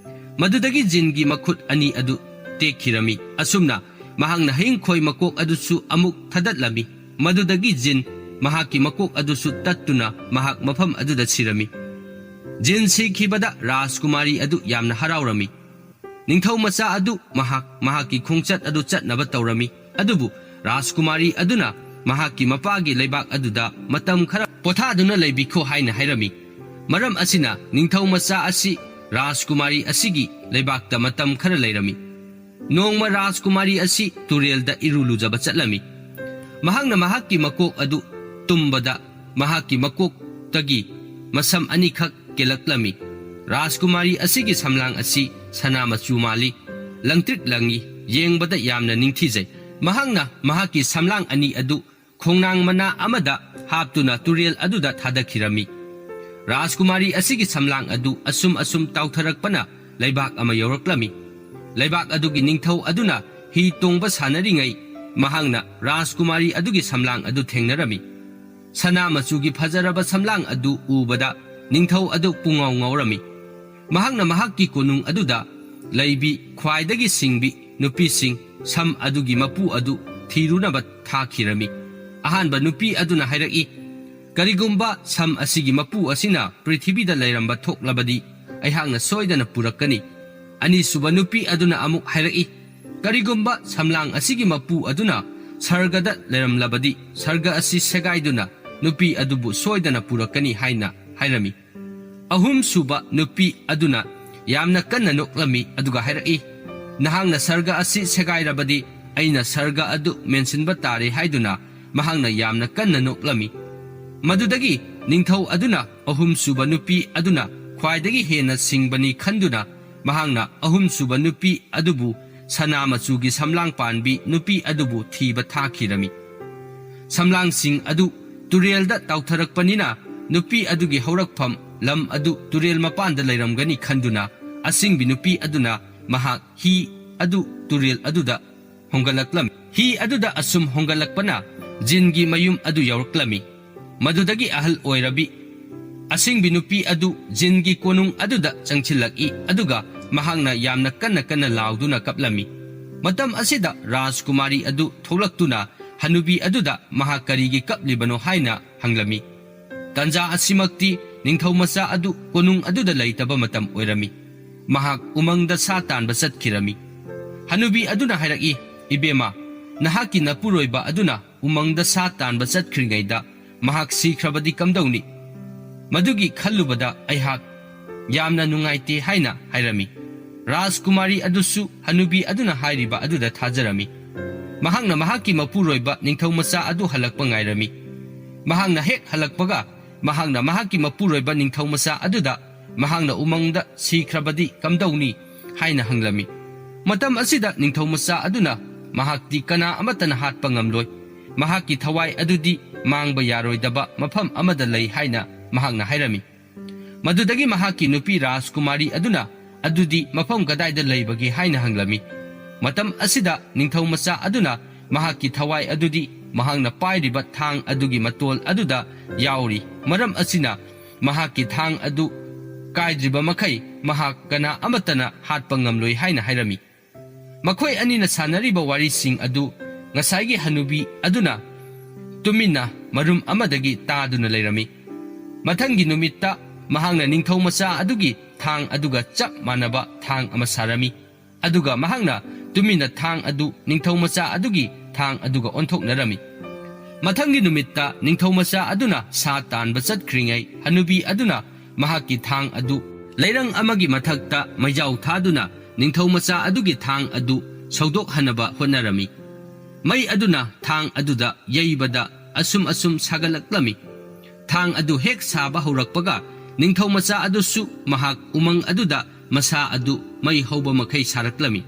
ꯃꯗꯨꯗꯒꯤ ꯖꯤꯟꯒꯤ ꯃꯈꯨꯠ ꯑꯅꯤ ꯑꯗꯨ ꯇꯦꯛꯈꯤꯔꯝꯃꯤ꯫ ꯑꯁꯨꯝꯅ ꯃꯍꯥꯛꯅ ꯍꯌꯤꯡꯈꯣꯏ ꯃꯀꯣꯛ ꯑꯗꯨꯁꯨ ꯑꯃꯨꯛ ꯊꯥꯗꯠꯂꯝꯃꯤ꯫ ꯃꯗꯨꯗꯒꯤ ꯖꯤꯟ ꯃꯍꯥꯛꯀꯤ ꯃꯀꯣꯛ ꯑꯗꯨꯁꯨ ꯇꯠꯇꯨꯅ ꯃꯍꯥꯛ ꯃꯐꯝ ꯑꯗꯨꯗ ꯁꯤꯔꯝꯃꯤ꯫ ꯖꯤꯟ ꯁꯤꯈꯤꯕꯗ ꯔꯥꯖꯀꯨꯃꯥꯔꯤ ꯑꯗꯨ ꯌꯥꯝꯅ ꯍꯔꯥꯎꯔꯝꯃꯤ꯫ ꯅꯤꯡꯊꯧ ꯃꯆꯥ ꯑꯗꯨ ꯃꯍꯥꯛ ꯃꯍꯥꯛꯀꯤ ꯈꯣꯡꯆꯠ ꯑꯗꯨ ꯆꯠꯅꯕ ꯇꯧꯔꯝꯃꯤ꯫ ꯑꯗꯨꯕꯨ ꯔꯥꯖꯀꯨꯃꯥꯔꯤ ꯑꯗꯨꯅ ꯃꯍꯥꯛꯀꯤ ꯃꯄꯥꯒꯤ ꯂꯩꯕꯥꯛ ꯑꯗꯨꯗ ꯃꯇꯝ ꯈꯔ ꯄꯣꯊꯥꯗꯨꯅ ꯂꯩꯕꯤꯈꯣ ꯍꯥꯏꯅ ꯍꯥꯏꯔꯝꯃꯤ꯫ ꯃꯔꯝ ꯑꯁꯤꯅ ꯅꯤꯡꯊꯧ ꯃꯆꯥ ꯑꯁꯤ ꯔꯥꯖꯀꯨꯃꯥꯔꯤ ꯑꯁꯤꯒꯤ ꯂꯩꯕꯥꯛꯇ ꯃꯇꯝ ꯈꯔ ꯂꯩꯔꯝꯃꯤ꯫ ꯅꯣꯡꯃ ꯔꯥꯖꯀꯨꯃꯥꯔꯤ ꯑꯁꯤ ꯇꯨꯔꯦꯜꯗ ꯏꯔꯨ ꯂꯨꯖꯕ ꯆꯠꯂꯝꯃꯤ꯫ ꯃꯍꯥꯛꯅ ꯃꯍꯥꯛꯀꯤ ꯃꯀꯣꯛ ꯑꯗꯨ ꯇꯨꯝꯕꯗ ꯃꯍꯥꯛꯀꯤ ꯃꯀꯣꯛꯇꯒꯤ ꯃꯁꯝ ꯑꯅꯤꯈꯛ ꯀꯦꯜꯂꯛꯂꯝꯃꯤ꯫ ꯔꯥꯖꯀꯨꯃꯥꯔꯤ ꯑꯁꯤꯒꯤ ꯁꯝꯂꯥꯡ ꯑꯁꯤ ꯁꯅꯥ ꯃꯆꯨ ꯃꯥꯜꯂꯤ, ꯂꯪꯇ꯭ꯔꯤꯛ ꯂꯪꯏ, ꯌꯦꯡꯕꯗ ꯌꯥꯝꯅ ꯅꯤꯡꯊꯤꯖꯩ꯫ ꯃꯍꯥꯛꯅ ꯃꯍꯥꯛꯀꯤ ꯁꯝꯂꯥꯡ ꯑꯅꯤ ꯑꯗꯨ ꯈꯣꯡꯅꯥꯡ ꯃꯅꯥ ꯑꯃꯗ ꯍꯥꯞꯇꯨꯅ ꯇꯨꯔꯦꯜ ꯑꯗꯨꯗ ꯊꯥꯗꯈꯤꯔꯝꯃꯤ꯫ ꯔꯥꯖꯀꯨꯃꯥꯔꯤ ꯑꯁꯤꯒꯤ ꯁꯝꯂꯥꯡ ꯑꯗꯨ ꯑꯁꯨꯝ ꯑꯁꯨꯝ ꯇꯥꯎꯊꯔꯛꯄꯅ ꯂꯩꯕꯥꯛ ꯑꯃ ꯌꯧꯔꯛꯂꯝꯃꯤ꯫ ꯂꯩꯕꯥꯛ ꯑꯗꯨꯒꯤ ꯅꯤꯡꯊꯧ ꯑꯗꯨꯅ ꯍꯤ ꯇꯣꯡꯕ ꯁꯥꯟꯅꯔꯤꯉꯩ ꯃꯍꯥꯛꯅ ꯔꯥꯖꯀꯨꯃꯥꯔꯤ ꯑꯗꯨꯒꯤ ꯁꯝꯂꯥꯡ ꯑꯗꯨ ꯊꯦꯡꯅꯔꯝꯃꯤ꯫ ꯁꯅꯥ ꯃꯆꯨꯒꯤ ꯐꯖꯔꯕ ꯁꯝꯂꯥꯡ ꯑꯗꯨ ꯎꯕꯗ ꯅꯤꯡꯊꯧ ꯑꯗꯨ ꯄꯨꯡꯉꯥꯎ ꯉꯥꯎꯔꯝꯃꯤ꯫ ꯃꯍꯥꯛꯅ ꯃꯍꯥꯛꯀꯤ ꯀꯣꯅꯨꯡ ꯑꯗꯨꯗ ꯂꯩꯕꯤ ꯈ꯭ꯋꯥꯏꯗꯒꯤ ꯁꯤꯡꯕꯤ ꯅꯨꯄꯤꯁꯤꯡ ꯁꯝ ꯑꯗꯨꯒꯤ ꯃꯄꯨ ꯑꯗꯨ ꯊꯤꯔꯨꯅꯕ ꯊꯥꯈꯤꯔꯝꯃꯤ꯫ ꯑꯍꯥꯟꯕ ꯅꯨꯄꯤ ꯑꯗꯨꯅ ꯍꯥꯏꯔꯛꯏ, "ꯀꯔꯤꯒꯨꯝꯕ ꯁꯝ ꯑꯁꯤꯒꯤ ꯃꯄꯨ ꯑꯁꯤꯅ ꯄ꯭ꯔꯤꯊꯤꯕꯤꯗ ꯂꯩꯔꯝꯕ ꯊꯣꯛꯂꯕꯗꯤ ꯑꯩꯍꯥꯛꯅ ꯁꯣꯏꯗꯅ ꯄꯨꯔꯛꯀꯅꯤ꯫" ꯑꯅꯤꯁꯨꯕ ꯅꯨꯄꯤ ꯑꯗꯨꯅ ꯑꯃꯨꯛ ꯍꯥꯏꯔꯛꯏ, "ꯀꯔꯤꯒꯨꯝꯕ ꯁꯝꯂꯥꯡ ꯑꯁꯤꯒꯤ ꯃꯄꯨ ꯑꯗꯨꯅ ꯁꯔꯒꯗ ꯂꯩꯔꯝꯂꯕꯗꯤ ꯁꯔꯒ ꯑꯁꯤ ꯁꯦꯒꯥꯏꯗꯨꯅ ꯅꯨꯄꯤ ꯑꯗꯨꯕꯨ ꯁꯣꯏꯗꯅ ꯄꯨꯔꯛꯀꯅꯤ" ꯍꯥꯏꯅ ꯍꯥꯏꯔꯝꯃꯤ꯫ ꯑꯍꯨꯝꯁꯨꯕ ꯅꯨꯄꯤ ꯑꯗꯨꯅ ꯌꯥꯝꯅ ꯀꯟꯅ ꯅꯣꯛꯂꯝꯃꯤ ꯑꯗꯨꯒ ꯍꯥꯏꯔꯛꯏ, "ꯅꯍꯥꯛꯅ ꯁꯔꯒ ꯑꯁꯤ ꯁꯦꯒꯥꯏꯔꯕꯗꯤ ꯑꯩꯅ ꯁꯔꯒ ꯑꯗꯨ ꯃꯦꯟꯁꯤꯟꯕ ꯇꯥꯔꯦ" ꯍꯥꯏꯗꯨꯅ ꯃꯍꯥꯛꯅ ꯌꯥꯝꯅ ꯀꯟꯅ ꯅꯣꯛꯂꯝꯃꯤ꯫ ꯃꯗꯨꯗꯒꯤ ꯅꯤꯡꯊꯧ ꯑꯗꯨꯅ ꯑꯍꯨꯝꯁꯨꯕ ꯅꯨꯄꯤ ꯑꯗꯨꯅ ꯈ꯭ꯋꯥꯏꯗꯒꯤ ꯍꯦꯟꯅ ꯁꯤꯡꯕꯅꯤ ꯈꯟꯗꯨꯅ ꯃꯍꯥꯛꯅ ꯑꯍꯨꯝꯁꯨꯕ ꯅꯨꯄꯤ ꯑꯗꯨꯕꯨ ꯁꯅꯥ ꯃꯆꯨꯒꯤ ꯁꯝꯂꯥꯡ ꯄꯥꯟꯕꯤ ꯅꯨꯄꯤ ꯑꯗꯨꯕꯨ ꯊꯤꯕ ꯊꯥꯈꯤꯔꯝꯃꯤ꯫ ꯁꯝꯂꯥꯡꯁꯤꯡ ꯑꯗꯨ ꯇꯨꯔꯦꯜꯗ ꯇꯥꯎꯊꯔꯛꯄꯅꯤꯅ ꯅꯨꯄꯤ ꯑꯗꯨꯒꯤ ꯍꯧꯔꯛꯐꯝ ꯂꯝ ꯑꯗꯨ ꯇꯨꯔꯦꯜ ꯃꯄꯥꯟꯗ ꯂꯩꯔꯝꯒꯅꯤ ꯈꯟꯗꯨꯅ ꯑꯁꯤꯡꯕꯤ ꯅꯨꯄꯤ ꯑꯗꯨꯅ ꯃꯍꯥꯛ ꯍꯤ ꯑꯗꯨ ꯇꯨꯔꯦꯜ ꯑꯗꯨꯗ ꯍꯣꯡꯒꯠꯂꯛꯂꯝꯃꯤ꯫ ꯍꯤ ꯑꯗꯨꯗ ꯑꯁꯨꯝ ꯍꯣꯡꯒꯠꯂꯛꯄꯅ ꯖꯤꯟꯒꯤ ꯃꯌꯨꯝ ꯑꯗꯨ ꯌꯧꯔꯛꯂꯝꯃꯤ꯫ ꯃꯗꯨꯗꯒꯤ ꯑꯍꯜ ꯑꯣꯏꯔꯕꯤ ꯑꯁꯤꯡꯕꯤ ꯅꯨꯄꯤ ꯑꯗꯨ ꯖꯤꯟꯒꯤ ꯀꯣꯅꯨꯡ ꯑꯗꯨꯗ ꯆꯪꯁꯤꯜꯂꯛꯏ, ꯑꯗꯨꯒ ꯃꯍꯥꯛꯅ ꯌꯥꯝꯅ ꯀꯟꯅ ꯀꯟꯅ ꯂꯥꯎꯗꯨꯅ ꯀꯞꯂꯝꯃꯤ꯫ ꯃꯇꯝ ꯑꯁꯤꯗ ꯔꯥꯖꯀꯨꯃꯥꯔꯤ ꯑꯗꯨ ꯊꯣꯛꯂꯛꯇꯨꯅ ꯍꯅꯨꯕꯤ ꯑꯗꯨꯗ ꯃꯍꯥꯛ ꯀꯔꯤꯒꯤ ꯀꯞꯂꯤꯕꯅꯣ ꯍꯥꯏꯅ ꯍꯪꯂꯝꯃꯤ꯫ ꯇꯟꯖꯥ ꯑꯁꯤꯃꯛꯇꯤ ꯅꯤꯡꯊꯧ ꯃꯆꯥ ꯑꯗꯨ ꯀꯣꯅꯨꯡ ꯑꯗꯨꯗ ꯂꯩꯇꯕ ꯃꯇꯝ ꯑꯣꯏꯔꯝꯃꯤ꯫ ꯃꯍꯥꯛ ꯎꯃꯪꯗ ꯁꯥ ꯇꯥꯟꯕ ꯆꯠꯈꯤꯔꯝꯃꯤ꯫ ꯍꯅꯨꯕꯤ ꯑꯗꯨꯅ ꯍꯥꯏꯔꯛꯏ, "ꯏꯕꯦꯝꯃ, ꯅꯍꯥꯛꯀꯤ ꯅꯄꯨꯔꯣꯏꯕ ꯑꯗꯨꯅ ꯎꯃꯪꯗ ꯁꯥ ꯇꯥꯟꯕ ꯆꯠꯈ꯭ꯔꯤꯉꯩꯗ ꯃꯍꯥꯛ ꯁꯤꯈ꯭ꯔꯕꯗꯤ ꯀꯝꯗꯧꯅꯤ? ꯃꯗꯨꯒꯤ ꯈꯜꯂꯨꯕꯗ ꯑꯩꯍꯥꯛ ꯌꯥꯝꯅ ꯅꯨꯡꯉꯥꯏꯇꯦ" ꯍꯥꯏꯅ ꯍꯥꯏꯔꯝꯃꯤ꯫ ꯔꯥꯖꯀꯨꯃꯥꯔꯤ ꯑꯗꯨꯁꯨ ꯍꯅꯨꯕꯤ ꯑꯗꯨꯅ ꯍꯥꯏꯔꯤꯕ ꯑꯗꯨꯗ ꯊꯥꯖꯔꯝꯃꯤ꯫ ꯃꯍꯥꯛꯅ ꯃꯍꯥꯛꯀꯤ ꯃꯄꯨꯔꯣꯏꯕ ꯅꯤꯡꯊꯧ ꯃꯆꯥ ꯑꯗꯨ ꯍꯜꯂꯛꯄ ꯉꯥꯏꯔꯝꯃꯤ꯫ ꯃꯍꯥꯛꯅ ꯍꯦꯛ ꯍꯜꯂꯛꯄꯒ, ꯃꯍꯥꯛꯅ ꯃꯍꯥꯛꯀꯤ ꯃꯄꯨꯔꯣꯏꯕ ꯅꯤꯡꯊꯧ ꯃꯆꯥ ꯑꯗꯨꯗ, "ꯃꯍꯥꯛꯅ ꯎꯃꯪꯗ ꯁꯤꯈ꯭ꯔꯕꯗꯤ ꯀꯝꯗꯧꯅꯤ?" ꯍꯥꯏꯅ ꯍꯪꯂꯝꯃꯤ꯫ ꯃꯇꯝ ꯑꯁꯤꯗ ꯅꯤꯡꯊꯧ ꯃꯆꯥ ꯑꯗꯨꯅ, "ꯃꯍꯥꯛꯇꯤ ꯀꯅꯥ ꯑꯃꯠꯇꯅ ꯍꯥꯠꯄ ꯉꯝꯂꯣꯏ꯫ ꯃꯍꯥꯛꯀꯤ ꯊꯋꯥꯏ ꯑꯗꯨꯗꯤ ꯃꯥꯡꯕ ꯌꯥꯔꯣꯏꯗꯕ ꯃꯐꯝ ꯑꯃꯗ ꯂꯩ" ꯍꯥꯏꯅ ꯃꯍꯥꯛꯅ ꯍꯥꯏꯔꯝꯃꯤ꯫ ꯃꯗꯨꯗꯒꯤ ꯃꯍꯥꯛꯀꯤ ꯅꯨꯄꯤ ꯔꯥꯖꯀꯨꯃꯥꯔꯤ ꯑꯗꯨꯅ, "ꯑꯗꯨꯗꯤ ꯃꯐꯝ ꯀꯗꯥꯏꯗ ꯂꯩꯕꯒꯦ?" ꯍꯥꯏꯅ ꯍꯪꯂꯝꯃꯤ꯫ ꯃꯇꯝ ꯑꯁꯤꯗ ꯅꯤꯡꯊꯧ ꯃꯆꯥ ꯑꯗꯨꯅ, "ꯃꯍꯥꯛꯀꯤ ꯊꯋꯥꯏ ꯑꯗꯨꯗꯤ ꯃꯍꯥꯛꯅ ꯄꯥꯏꯔꯤꯕ ꯊꯥꯡ ꯑꯗꯨꯒꯤ ꯃꯇꯣꯜ ꯑꯗꯨꯗ ꯌꯥꯎꯔꯤ꯫ ꯃꯔꯝ ꯑꯁꯤꯅ, ꯃꯍꯥꯛꯀꯤ ꯊꯥꯡ ꯑꯗꯨ ꯀꯥꯏꯗ꯭ꯔꯤꯕ ꯃꯈꯩ ꯃꯍꯥꯛ ꯀꯅꯥ ꯑꯃꯠꯇꯅ ꯍꯥꯠꯄ ꯉꯝꯂꯣꯏ" ꯍꯥꯏꯅ ꯍꯥꯏꯔꯝꯃꯤ꯫ ꯃꯈꯣꯏ ꯑꯅꯤꯅ ꯁꯥꯟꯅꯔꯤꯕ ꯋꯥꯔꯤꯁꯤꯡ ꯑꯗꯨ ꯉꯁꯥꯏꯒꯤ ꯍꯅꯨꯕꯤ ꯑꯗꯨꯅ ꯇꯨꯃꯤꯟꯅ ꯃꯔꯨꯝ ꯑꯃꯗꯒꯤ ꯇꯥꯗꯨꯅ ꯂꯩꯔꯝꯃꯤ꯫ ꯃꯊꯪꯒꯤ ꯅꯨꯃꯤꯠꯇ ꯃꯍꯥꯛꯅ ꯅꯤꯡꯊꯧ ꯃꯆꯥ ꯑꯗꯨꯒꯤ ꯊꯥꯡ ꯑꯗꯨꯒ ꯆꯞ ꯃꯥꯟꯅꯕ ꯊꯥꯡ ꯑꯃ ꯁꯥꯔꯝꯃꯤ꯫ ꯑꯗꯨꯒ ꯃꯍꯥꯛꯅ ꯇꯨꯃꯤꯟꯅ ꯊꯥꯡ ꯑꯗꯨ ꯅꯤꯡꯊꯧ ꯃꯆꯥ ꯑꯗꯨꯒꯤ ꯊꯥꯡ ꯑꯗꯨꯒ ꯑꯣꯟꯊꯣꯛꯅꯔꯝꯃꯤ꯫ ꯃꯊꯪꯒꯤ ꯅꯨꯃꯤꯠꯇ ꯅꯤꯡꯊꯧ ꯃꯆꯥ ꯑꯗꯨꯅ ꯁꯥ ꯇꯥꯟꯕ ꯆꯠꯈ꯭ꯔꯤꯉꯩ, ꯍꯅꯨꯕꯤ ꯑꯗꯨꯅ ꯃꯍꯥꯛꯀꯤ ꯊꯥꯡ ꯑꯗꯨ ꯂꯩꯔꯪ ꯑꯃꯒꯤ ꯃꯊꯛꯇ ꯃꯩꯖꯥꯎ ꯊꯥꯗꯨꯅ ꯅꯤꯡꯊꯧ ꯃꯆꯥ ꯑꯗꯨꯒꯤ ꯊꯥꯡ ꯑꯗꯨ ꯁꯧꯗꯣꯛꯍꯟꯅꯕ ꯍꯣꯠꯅꯔꯝꯃꯤ꯫ ꯃꯩ ꯑꯗꯨꯅ ꯊꯥꯡ ꯑꯗꯨꯗ ꯌꯩꯕꯗ ꯑꯁꯨꯝ ꯑꯁꯨꯝ ꯁꯥꯒꯠꯂꯛꯂꯝꯃꯤ꯫ ꯊꯥꯡ ꯑꯗꯨ ꯍꯦꯛ ꯁꯥꯕ ꯍꯧꯔꯛꯄꯒ, ꯅꯤꯡꯊꯧ ꯃꯆꯥ ꯑꯗꯨꯁꯨ ꯃꯍꯥꯛ ꯎꯃꯪ ꯑꯗꯨꯗ ꯃꯁꯥ ꯑꯗꯨ ꯃꯩ ꯍꯧꯕ ꯃꯈꯩ ꯁꯥꯔꯛꯂꯝꯃꯤ꯫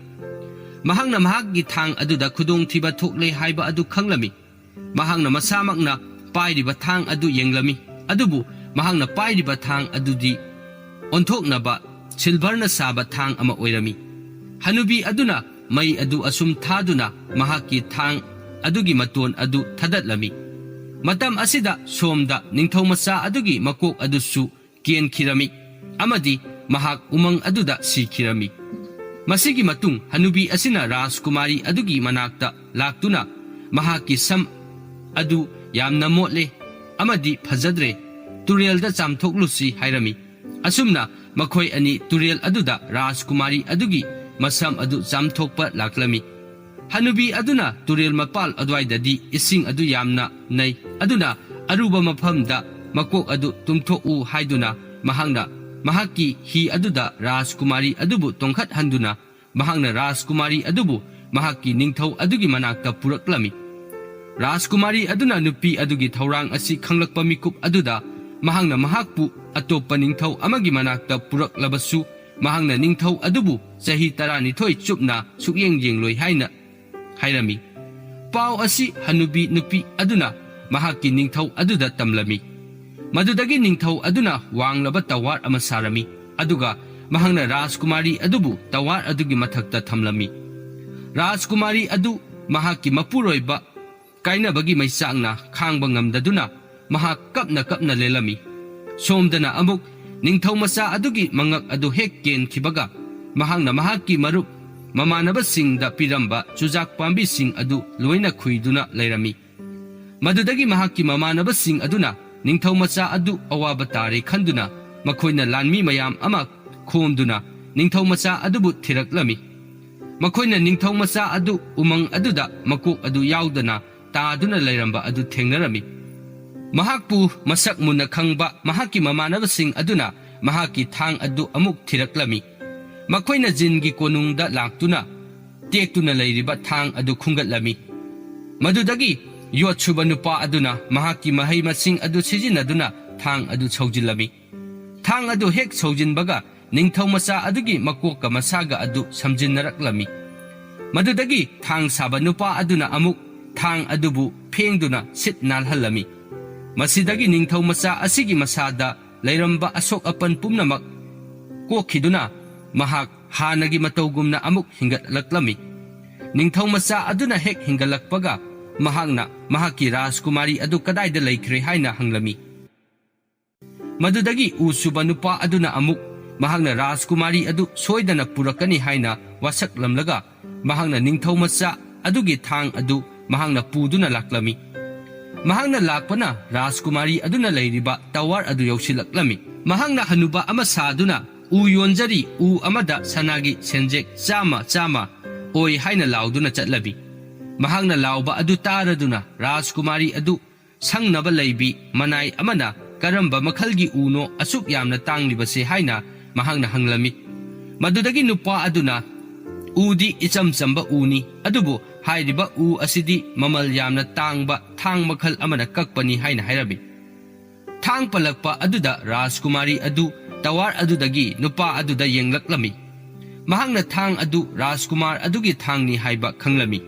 ꯃꯍꯥꯛꯅ ꯃꯍꯥꯛꯀꯤ ꯊꯥꯡ ꯑꯗꯨꯗ ꯈꯨꯗꯣꯡꯊꯤꯕ ꯊꯣꯛꯂꯦ ꯍꯥꯏꯕ ꯑꯗꯨ ꯈꯪꯂꯝꯃꯤ꯫ ꯃꯍꯥꯛꯅ ꯃꯁꯥꯃꯛꯅ ꯄꯥꯏꯔꯤꯕ ꯊꯥꯡ ꯑꯗꯨ ꯌꯦꯡꯂꯝꯃꯤ, ꯑꯗꯨꯕꯨ ꯃꯍꯥꯛꯅ ꯄꯥꯏꯔꯤꯕ ꯊꯥꯡ ꯑꯗꯨꯗꯤ ꯑꯣꯟꯊꯣꯛꯅꯕ ꯁꯤꯜꯚꯔꯅ ꯁꯥꯕ ꯊꯥꯡ ꯑꯃ ꯑꯣꯏꯔꯝꯃꯤ꯫ ꯍꯅꯨꯕꯤ ꯑꯗꯨꯅ ꯃꯩ ꯑꯗꯨ ꯑꯁꯨꯝ ꯊꯥꯗꯨꯅ ꯃꯍꯥꯛꯀꯤ ꯊꯥꯡ ꯑꯗꯨꯒꯤ ꯃꯇꯣꯟ ꯑꯗꯨ ꯊꯥꯗꯠꯂꯝꯃꯤ꯫ ꯃꯇꯝ ꯑꯁꯤꯗ ꯁꯣꯝꯗ ꯅꯤꯡꯊꯧ ꯃꯆꯥ ꯑꯗꯨꯒꯤ ꯃꯀꯣꯛ ꯑꯗꯨꯁꯨ ꯀꯦꯟꯈꯤꯔꯝꯃꯤ ꯑꯃꯗꯤ ꯃꯍꯥꯛ ꯎꯃꯪ ꯑꯗꯨꯗ ꯁꯤꯈꯤꯔꯝꯃꯤ꯫ ꯃꯁꯤꯒꯤ ꯃꯇꯨꯡ ꯍꯅꯨꯕꯤ ꯑꯁꯤꯅ ꯔꯥꯖꯀꯨꯃꯥꯔꯤ ꯑꯗꯨꯒꯤ ꯃꯅꯥꯛꯇ ꯂꯥꯛꯇꯨꯅ, "ꯃꯍꯥꯛꯀꯤ ꯁꯝ ꯑꯗꯨ ꯌꯥꯝꯅ ꯃꯣꯠꯂꯦ ꯑꯃꯗꯤ ꯐꯖꯗ꯭ꯔꯦ꯫ ꯇꯨꯔꯦꯜꯗ ꯆꯥꯝꯊꯣꯛꯂꯨꯁꯤ" ꯍꯥꯏꯔꯝꯃꯤ꯫ ꯑꯁꯨꯝꯅ ꯃꯈꯣꯏ ꯑꯅꯤ ꯇꯨꯔꯦꯜ ꯑꯗꯨꯗ ꯔꯥꯖꯀꯨꯃꯥꯔꯤ ꯑꯗꯨꯒꯤ ꯃꯁꯝ ꯑꯗꯨ ꯆꯥꯝꯊꯣꯛꯄ ꯂꯥꯛꯂꯝꯃꯤ꯫ ꯍꯅꯨꯕꯤ ꯑꯗꯨꯅ ꯇꯨꯔꯦꯜ ꯃꯄꯥꯜ ꯑꯗꯨꯋꯥꯏꯗꯗꯤ ꯏꯁꯤꯡ ꯑꯗꯨ ꯌꯥꯝꯅ ꯅꯩ, ꯑꯗꯨꯅ ꯑꯔꯨꯕ ꯃꯐꯝꯗ ꯃꯀꯣꯛ ꯑꯗꯨ ꯇꯨꯝꯊꯣꯛꯎ ꯍꯥꯏꯗꯨꯅ ꯃꯍꯥꯛꯅ ꯃꯍꯥꯛꯀꯤ ꯍꯤ ꯑꯗꯨꯗ ꯔꯥꯖꯀꯨꯃꯥꯔꯤ ꯑꯗꯨꯕꯨ ꯇꯣꯡꯈꯠꯍꯟꯗꯨꯅ, ꯃꯍꯥꯛꯅ ꯔꯥꯖꯀꯨꯃꯥꯔꯤ ꯑꯗꯨꯕꯨ ꯃꯍꯥꯛꯀꯤ ꯅꯤꯡꯊꯧ ꯑꯗꯨꯒꯤ ꯃꯅꯥꯛꯇ ꯄꯨꯔꯛꯂꯝꯃꯤ꯫ ꯔꯥꯖꯀꯨꯃꯥꯔꯤ ꯑꯗꯨꯅ ꯅꯨꯄꯤ ꯑꯗꯨꯒꯤ ꯊꯧꯔꯥꯡ ꯑꯁꯤ ꯈꯪꯂꯛꯄ ꯃꯤꯀꯨꯞ ꯑꯗꯨꯗ, ꯃꯍꯥꯛꯅ ꯃꯍꯥꯛꯄꯨ ꯑꯇꯣꯞꯄ ꯅꯤꯡꯊꯧ ꯑꯃꯒꯤ ꯃꯅꯥꯛꯇ ꯄꯨꯔꯛꯂꯕꯁꯨ, ꯃꯍꯥꯛꯅ ꯅꯤꯡꯊꯧ ꯑꯗꯨꯕꯨ ꯆꯍꯤ ꯇꯔꯥꯅꯤꯊꯣꯏ ꯆꯨꯞꯅ ꯁꯨꯛꯌꯦꯡ ꯌꯦꯡꯂꯣꯏ ꯍꯥꯏꯅ ꯍꯥꯏꯔꯝꯃꯤ꯫ ꯄꯥꯎ ꯑꯁꯤ ꯍꯅꯨꯕꯤ ꯅꯨꯄꯤ ꯑꯗꯨꯅ ꯃꯍꯥꯛꯀꯤ ꯅꯤꯡꯊꯧ ꯑꯗꯨꯗ ꯇꯝꯂꯝꯃꯤ꯫ ꯃꯗꯨꯗꯒꯤ ꯅꯤꯡꯊꯧ ꯑꯗꯨꯅ ꯋꯥꯡꯂꯕ ꯇꯋꯥꯔ ꯑꯃ ꯁꯥꯔꯝꯃꯤ, ꯑꯗꯨꯒ ꯃꯍꯥꯛꯅ ꯔꯥꯖꯀꯨꯃꯥꯔꯤ ꯑꯗꯨꯕꯨ ꯇꯋꯥꯔ ꯑꯗꯨꯒꯤ ꯃꯊꯛꯇ ꯊꯝꯂꯝꯃꯤ꯫ ꯔꯥꯖꯀꯨꯃꯥꯔꯤ ꯑꯗꯨ ꯃꯍꯥꯛꯀꯤ ꯃꯄꯨꯔꯣꯏꯕ ꯀꯥꯏꯅꯕꯒꯤ ꯃꯩꯆꯥꯛꯅ ꯈꯥꯡꯕ ꯉꯝꯗꯗꯨꯅ ꯃꯍꯥꯛ ꯀꯞꯅ ꯀꯞꯅ ꯂꯦꯜꯂꯝꯃꯤ꯫ ꯁꯣꯝꯗꯅ ꯑꯃꯨꯛ ꯅꯤꯡꯊꯧ ꯃꯆꯥ ꯑꯗꯨꯒꯤ ꯃꯉꯛ ꯑꯗꯨ ꯍꯦꯛ ꯀꯦꯟꯈꯤꯕꯒ, ꯃꯍꯥꯛꯅ ꯃꯍꯥꯛꯀꯤ ꯃꯔꯨꯞ ꯃꯃꯥꯟꯅꯕꯁꯤꯡꯗ ꯄꯤꯔꯝꯕ ꯆꯨꯖꯥꯛ ꯄꯥꯝꯕꯤꯁꯤꯡ ꯑꯗꯨ ꯂꯣꯏꯅ ꯈꯨꯏꯗꯨꯅ ꯂꯩꯔꯝꯃꯤ꯫ ꯃꯗꯨꯗꯒꯤ ꯃꯍꯥꯛꯀꯤ ꯃꯃꯥꯟꯅꯕꯁꯤꯡ ꯑꯗꯨꯅ ꯅꯤꯡꯊꯧ ꯃꯆꯥ ꯑꯗꯨ ꯑꯋꯥꯕ ꯇꯥꯔꯦ ꯈꯟꯗꯨꯅ, ꯃꯈꯣꯏꯅ ꯂꯥꯟꯃꯤ ꯃꯌꯥꯝ ꯑꯃ ꯈꯣꯝꯗꯨꯅ ꯅꯤꯡꯊꯧ ꯃꯆꯥ ꯑꯗꯨꯕꯨ ꯊꯤꯔꯛꯂꯝꯃꯤ꯫ ꯃꯈꯣꯏꯅ ꯅꯤꯡꯊꯧ ꯃꯆꯥ ꯑꯗꯨ ꯎꯃꯪ ꯑꯗꯨꯗ ꯃꯀꯣꯛ ꯑꯗꯨ ꯌꯥꯎꯗꯅ ꯇꯥꯗꯨꯅ ꯂꯩꯔꯝꯕ ꯑꯗꯨ ꯊꯦꯡꯅꯔꯝꯃꯤ꯫ ꯃꯍꯥꯛꯄꯨ ꯃꯁꯛ ꯃꯨꯟꯅ ꯈꯪꯕ ꯃꯍꯥꯛꯀꯤ ꯃꯃꯥꯟꯅꯕꯁꯤꯡ ꯑꯗꯨꯅ ꯃꯍꯥꯛꯀꯤ ꯊꯥꯡ ꯑꯗꯨ ꯑꯃꯨꯛ ꯊꯤꯔꯛꯂꯝꯃꯤ꯫ ꯃꯈꯣꯏꯅ ꯖꯤꯟꯒꯤ ꯀꯣꯅꯨꯡꯗ ꯂꯥꯛꯇꯨꯅ ꯇꯦꯛꯇꯨꯅ ꯂꯩꯔꯤꯕ ꯊꯥꯡ ꯑꯗꯨ ꯈꯨꯟꯒꯠꯂꯝꯃꯤ꯫ ꯃꯗꯨꯗꯒꯤ ꯌꯣꯠ ꯁꯨꯕ ꯅꯨꯄꯥ ꯑꯗꯨꯅ ꯃꯍꯥꯛꯀꯤ ꯃꯍꯩ ꯃꯁꯤꯡ ꯑꯗꯨ ꯁꯤꯖꯤꯟꯅꯗꯨꯅ ꯊꯥꯡ ꯑꯗꯨ ꯁꯧꯖꯤꯜꯂꯝꯃꯤ꯫ ꯊꯥꯡ ꯑꯗꯨ ꯍꯦꯛ ꯁꯧꯖꯤꯟꯕꯒ, ꯅꯤꯡꯊꯧ ꯃꯆꯥ ꯑꯗꯨꯒꯤ ꯃꯀꯣꯛꯀ ꯃꯁꯥꯒ ꯑꯗꯨ ꯁꯝꯖꯤꯟꯅꯔꯛꯂꯝꯃꯤ꯫ ꯃꯗꯨꯗꯒꯤ ꯊꯥꯡ ꯁꯥꯕ ꯅꯨꯄꯥ ꯑꯗꯨꯅ ꯑꯃꯨꯛ ꯊꯥꯡ ꯑꯗꯨꯕꯨ ꯐꯦꯡꯗꯨꯅ ꯁꯤꯠ ꯅꯥꯜꯍꯜꯂꯝꯃꯤ꯫ ꯃꯁꯤꯗꯒꯤ ꯅꯤꯡꯊꯧ ꯃꯆꯥ ꯑꯁꯤꯒꯤ ꯃꯁꯥꯗ ꯂꯩꯔꯝꯕ ꯑꯁꯣꯛ ꯑꯄꯟ ꯄꯨꯝꯅꯃꯛ ꯀꯣꯛꯈꯤꯗꯨꯅ, ꯃꯍꯥꯛ ꯍꯥꯟꯅꯒꯤ ꯃꯇꯧꯒꯨꯝꯅ ꯑꯃꯨꯛ ꯍꯤꯡꯒꯠꯂꯛꯂꯝꯃꯤ꯫ ꯅꯤꯡꯊꯧ ꯃꯆꯥ ꯑꯗꯨꯅ ꯍꯦꯛ ꯍꯤꯡꯒꯠꯂꯛꯄꯒ, ꯃꯍꯥꯛꯅ ꯃꯍꯥꯛꯀꯤ ꯔꯥꯖꯀꯨꯃꯥꯔꯤ ꯑꯗꯨ ꯀꯗꯥꯏꯗ ꯂꯩꯈ꯭ꯔꯦ ꯍꯥꯏꯅ ꯍꯪꯂꯝꯃꯤ꯫ ꯃꯗꯨꯗꯒꯤ ꯎ ꯁꯨꯕ ꯅꯨꯄꯥ ꯑꯗꯨꯅ ꯑꯃꯨꯛ ꯃꯍꯥꯛꯅ ꯔꯥꯖꯀꯨꯃꯥꯔꯤ ꯑꯗꯨ ꯁꯣꯏꯗꯅ ꯄꯨꯔꯛꯀꯅꯤ ꯍꯥꯏꯅ ꯋꯥꯁꯛꯂꯝꯂꯒ, ꯃꯍꯥꯛꯅ ꯅꯤꯡꯊꯧ ꯃꯆꯥ ꯑꯗꯨꯒꯤ ꯊꯥꯡ ꯑꯗꯨ ꯃꯍꯥꯛꯅ ꯄꯨꯗꯨꯅ ꯂꯥꯛꯂꯝꯃꯤ꯫ ꯃꯍꯥꯛꯅ ꯂꯥꯛꯄꯅ ꯔꯥꯖꯀꯨꯃꯥꯔꯤ ꯑꯗꯨꯅ ꯂꯩꯔꯤꯕ ꯇꯋꯥꯔ ꯑꯗꯨ ꯌꯧꯁꯤꯜꯂꯛꯂꯝꯃꯤ꯫ ꯃꯍꯥꯛꯅ ꯍꯅꯨꯕ ꯑꯃ ꯁꯥꯗꯨꯅ ꯎ ꯌꯣꯟꯖꯔꯤ, ꯎ ꯑꯃꯗ ꯁꯅꯥꯒꯤ ꯁꯦꯟꯖꯦꯛ ꯆꯥꯝꯃ ꯆꯥꯝꯃ ꯑꯣꯏ ꯍꯥꯏꯅ ꯂꯥꯎꯗꯨꯅ ꯆꯠꯂꯝꯃꯤ꯫ ꯃꯍꯥꯛꯅ ꯂꯥꯎꯕ ꯑꯗꯨ ꯇꯥꯔꯗꯨꯅ ꯔꯥꯖꯀꯨꯃꯥꯔꯤ ꯑꯗꯨ ꯁꯪꯅꯕ ꯂꯩꯕꯤ ꯃꯅꯥꯏ ꯑꯃꯅ "ꯀꯔꯝꯕ ꯃꯈꯜꯒꯤ ꯎꯅꯣ ꯑꯁꯨꯛ ꯌꯥꯝꯅ ꯇꯥꯡꯂꯤꯕꯁꯦ?" ꯍꯥꯏꯅ ꯃꯍꯥꯛꯅ ꯍꯪꯂꯝꯃꯤ꯫ ꯃꯗꯨꯗꯒꯤ ꯅꯨꯄꯥ ꯑꯗꯨꯅ, "ꯎꯗꯤ ꯏꯆꯝ ꯆꯝꯕ ꯎꯅꯤ, ꯑꯗꯨꯕꯨ ꯍꯥꯏꯔꯤꯕ ꯎ ꯑꯁꯤꯗꯤ ꯃꯃꯜ ꯌꯥꯝꯅ ꯇꯥꯡꯕ ꯊꯥꯡ ꯃꯈꯜ ꯑꯃꯅ ꯀꯛꯄꯅꯤ" ꯍꯥꯏꯅ ꯍꯥꯏꯔꯝꯃꯤ꯫ ꯊꯥꯡ ꯄꯜꯂꯛꯄ ꯑꯗꯨꯗ ꯔꯥꯖꯀꯨꯃꯥꯔꯤ ꯑꯗꯨ ꯇꯋꯥꯔ ꯑꯗꯨꯗꯒꯤ ꯅꯨꯄꯥ ꯑꯗꯨꯗ ꯌꯦꯡꯂꯛꯂꯝꯃꯤ꯫ ꯃꯍꯥꯛꯅ ꯊꯥꯡ ꯑꯗꯨ ꯔꯥꯖꯀꯨꯃꯥꯔ ꯑꯗꯨꯒꯤ ꯊꯥꯡꯅꯤ ꯍꯥꯏꯕ ꯈꯪꯂꯝꯃꯤ꯫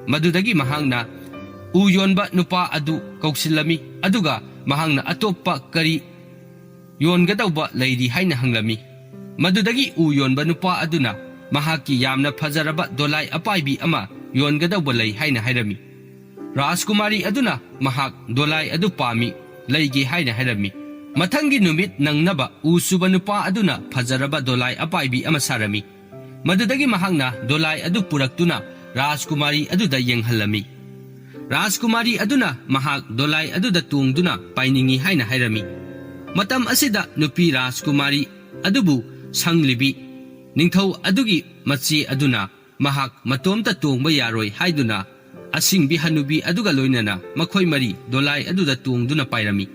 ꯃꯗꯨꯗꯒꯤ ꯃꯍꯥꯛꯅ ꯎ ꯌꯣꯟꯕ ꯅꯨꯄꯥ ꯑꯗꯨ ꯀꯧꯁꯤꯜꯂꯝꯃꯤ, ꯑꯗꯨꯒ ꯃꯍꯥꯛꯅ ꯑꯇꯣꯞꯄ ꯀꯔꯤ ꯌꯣꯟꯒꯗꯧꯕ ꯂꯩꯔꯤ ꯍꯥꯏꯅ ꯍꯪꯂꯝꯃꯤ꯫ ꯃꯗꯨꯗꯒꯤ ꯎ ꯌꯣꯟꯕ ꯅꯨꯄꯥ ꯑꯗꯨꯅ ꯃꯍꯥꯛꯀꯤ ꯌꯥꯝꯅ ꯐꯖꯔꯕ ꯗꯣꯂꯥꯏ ꯑꯄꯥꯏꯕꯤ ꯑꯃ ꯌꯣꯟꯒꯗꯧꯕ ꯂꯩ ꯍꯥꯏꯅ ꯍꯥꯏꯔꯝꯃꯤ꯫ ꯔꯥꯖꯀꯨꯃꯥꯔꯤ ꯑꯗꯨꯅ ꯃꯍꯥꯛ ꯗꯣꯂꯥꯏ ꯑꯗꯨ ꯄꯥꯝꯃꯤ, ꯂꯩꯒꯦ ꯍꯥꯏꯅ ꯍꯥꯏꯔꯝꯃꯤ꯫ ꯃꯊꯪꯒꯤ ꯅꯨꯃꯤꯠ ꯅꯪꯅꯕ ꯎ ꯁꯨꯕ ꯅꯨꯄꯥ ꯑꯗꯨꯅ ꯐꯖꯔꯕ ꯗꯣꯂꯥꯏ ꯑꯄꯥꯏꯕꯤ ꯑꯃ ꯁꯥꯔꯝꯃꯤ꯫ ꯃꯗꯨꯗꯒꯤ ꯃꯍꯥꯛꯅ ꯗꯣꯂꯥꯏ ꯑꯗꯨ ꯄꯨꯔꯛꯇꯨꯅ ꯔꯥꯖꯀꯨꯃꯥꯔꯤ ꯑꯗꯨꯗ ꯌꯦꯡꯍꯜꯂꯝꯃꯤ꯫ ꯔꯥꯖꯀꯨꯃꯥꯔꯤ ꯑꯗꯨꯅ ꯃꯍꯥꯛ ꯗꯣꯂꯥꯏ ꯑꯗꯨꯗ ꯇꯣꯡꯗꯨꯅ ꯄꯥꯏꯅꯤꯡꯏ ꯍꯥꯏꯅ ꯍꯥꯏꯔꯝꯃꯤ꯫ ꯃꯇꯝ ꯑꯁꯤꯗ ꯅꯨꯄꯤ ꯔꯥꯖꯀꯨꯃꯥꯔꯤ ꯑꯗꯨꯕꯨ ꯁꯪꯂꯤꯕꯤ ꯅꯤꯡꯊꯧ ꯑꯗꯨꯒꯤ ꯃꯆꯦ ꯑꯗꯨꯅ ꯃꯍꯥꯛ ꯃꯇꯣꯝꯇ ꯇꯣꯡꯕ ꯌꯥꯔꯣꯏ ꯍꯥꯏꯗꯨꯅ ꯑꯁꯤꯡꯕꯤ ꯍꯅꯨꯕꯤ ꯑꯗꯨꯒ ꯂꯣꯏꯅꯅ ꯃꯈꯣꯏ ꯃꯔꯤ ꯗꯣꯂꯥꯏ ꯑꯗꯨꯗ ꯇꯣꯡꯗꯨꯅ ꯄꯥꯏꯔꯝꯃꯤ꯫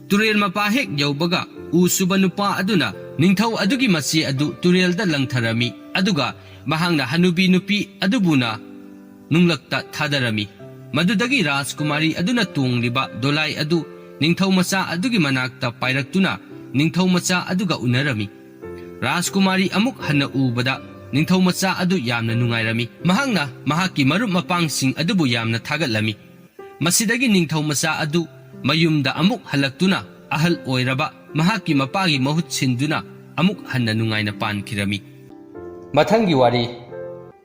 ꯇꯨꯔꯦꯜ ꯃꯄꯥ ꯍꯦꯛ ꯌꯧꯕꯒ ꯎ ꯁꯨꯕ ꯅꯨꯄꯥ ꯑꯗꯨꯅ ꯅꯤꯡꯊꯧ ꯑꯗꯨꯒꯤ ꯃꯆꯦ ꯑꯗꯨ ꯇꯨꯔꯦꯜꯗ ꯂꯪꯊꯔꯝꯃꯤ, ꯑꯗꯨꯒ ꯃꯍꯥꯛꯅ ꯍꯅꯨꯕꯤ ꯅꯨꯄꯤ ꯑꯗꯨꯕꯨꯅ ꯅꯨꯡꯂꯛꯇ ꯊꯥꯗꯔꯝꯃꯤ꯫ ꯃꯗꯨꯗꯒꯤ ꯔꯥꯖꯀꯨꯃꯥꯔꯤ ꯑꯗꯨꯅ ꯇꯣꯡꯂꯤꯕ ꯗꯣꯂꯥꯏ ꯑꯗꯨ ꯅꯤꯡꯊꯧ ꯃꯆꯥ ꯑꯗꯨꯒꯤ ꯃꯅꯥꯛꯇ ꯄꯥꯏꯔꯛꯇꯨꯅ ꯅꯤꯡꯊꯧ ꯃꯆꯥ ꯑꯗꯨꯒ ꯎꯅꯔꯝꯃꯤ꯫ ꯔꯥꯖꯀꯨꯃꯥꯔꯤ ꯑꯃꯨꯛ ꯍꯟꯅ ꯎꯕꯗ ꯅꯤꯡꯊꯧ ꯃꯆꯥ ꯑꯗꯨ ꯌꯥꯝꯅ ꯅꯨꯡꯉꯥꯏꯔꯝꯃꯤ꯫ ꯃꯍꯥꯛꯅ ꯃꯍꯥꯛꯀꯤ ꯃꯔꯨꯞ ꯃꯄꯥꯡꯁꯤꯡ ꯑꯗꯨꯕꯨ ꯌꯥꯝꯅ ꯊꯥꯒꯠꯂꯝꯃꯤ꯫ ꯃꯁꯤꯗꯒꯤ ꯅꯤꯡꯊꯧ ꯃꯆꯥ ꯑꯗꯨ ꯃꯌꯨꯝꯗ ꯑꯃꯨꯛ ꯍꯜꯂꯛꯇꯨꯅ ꯑꯍꯜ ꯑꯣꯏꯔꯕ ꯃꯍꯥꯛꯀꯤ ꯃꯄꯥꯒꯤ ꯃꯍꯨꯠ ꯁꯤꯟꯗꯨꯅ ꯑꯃꯨꯛ ꯍꯟꯅ ꯅꯨꯡꯉꯥꯏꯅ ꯄꯥꯟꯈꯤꯔꯝꯃꯤ꯫ ꯃꯊꯪꯒꯤ ꯋꯥꯔꯤ꯫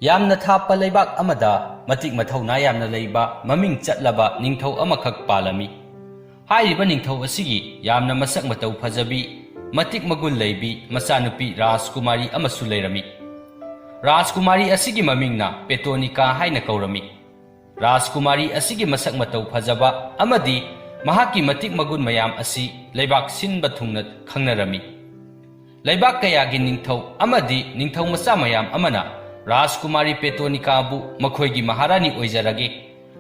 ꯌꯥꯝꯅ ꯊꯥꯞꯄ ꯂꯩꯕꯥꯛ ꯑꯃꯗ ꯃꯇꯤꯛ ꯃꯊꯧꯅꯥ ꯌꯥꯝꯅ ꯂꯩꯕ ꯃꯃꯤꯡ ꯆꯠꯂꯕ ꯅꯤꯡꯊꯧ ꯑꯃꯈꯛ ꯄꯥꯜꯂꯝꯃꯤ꯫ ꯍꯥꯏꯔꯤꯕ ꯅꯤꯡꯊꯧ ꯑꯁꯤꯒꯤ ꯌꯥꯝꯅ ꯃꯁꯛ ꯃꯇꯧ ꯐꯖꯕꯤ, ꯃꯇꯤꯛ ꯃꯒꯨꯟ ꯂꯩꯕꯤ ꯃꯆꯥꯅꯨꯄꯤ ꯔꯥꯖꯀꯨꯃꯥꯔꯤ ꯑꯃꯁꯨ ꯂꯩꯔꯝꯃꯤ꯫ ꯔꯥꯖꯀꯨꯃꯥꯔꯤ ꯑꯁꯤꯒꯤ ꯃꯃꯤꯡꯅ ꯄꯦꯇꯣꯅꯤꯀꯥ ꯍꯥꯏꯅ ꯀꯧꯔꯝꯃꯤ꯫ ꯔꯥꯖꯀꯨꯃꯥꯔꯤ ꯑꯁꯤꯒꯤ ꯃꯁꯛ ꯃꯇꯧ ꯐꯖꯕ ꯑꯃꯗꯤ ꯃꯍꯥꯛꯀꯤ ꯃꯇꯤꯛ ꯃꯒꯨꯟ ꯃꯌꯥꯝ ꯑꯁꯤ ꯂꯩꯕꯥꯛ ꯁꯤꯟꯕ ꯊꯨꯡꯅ ꯈꯪꯅꯔꯝꯃꯤ꯫ ꯂꯩꯕꯥꯛ ꯀꯌꯥꯒꯤ ꯅꯤꯡꯊꯧ ꯑꯃꯗꯤ ꯅꯤꯡꯊꯧ ꯃꯆꯥ ꯃꯌꯥꯝ ꯑꯃꯅ ꯔꯥꯖꯀꯨꯃꯥꯔꯤ ꯄꯦꯇꯣꯅꯤꯀꯥꯕꯨ ꯃꯈꯣꯏꯒꯤ ꯃꯍꯥꯔꯥꯅꯤ ꯑꯣꯏꯖꯔꯒꯦ,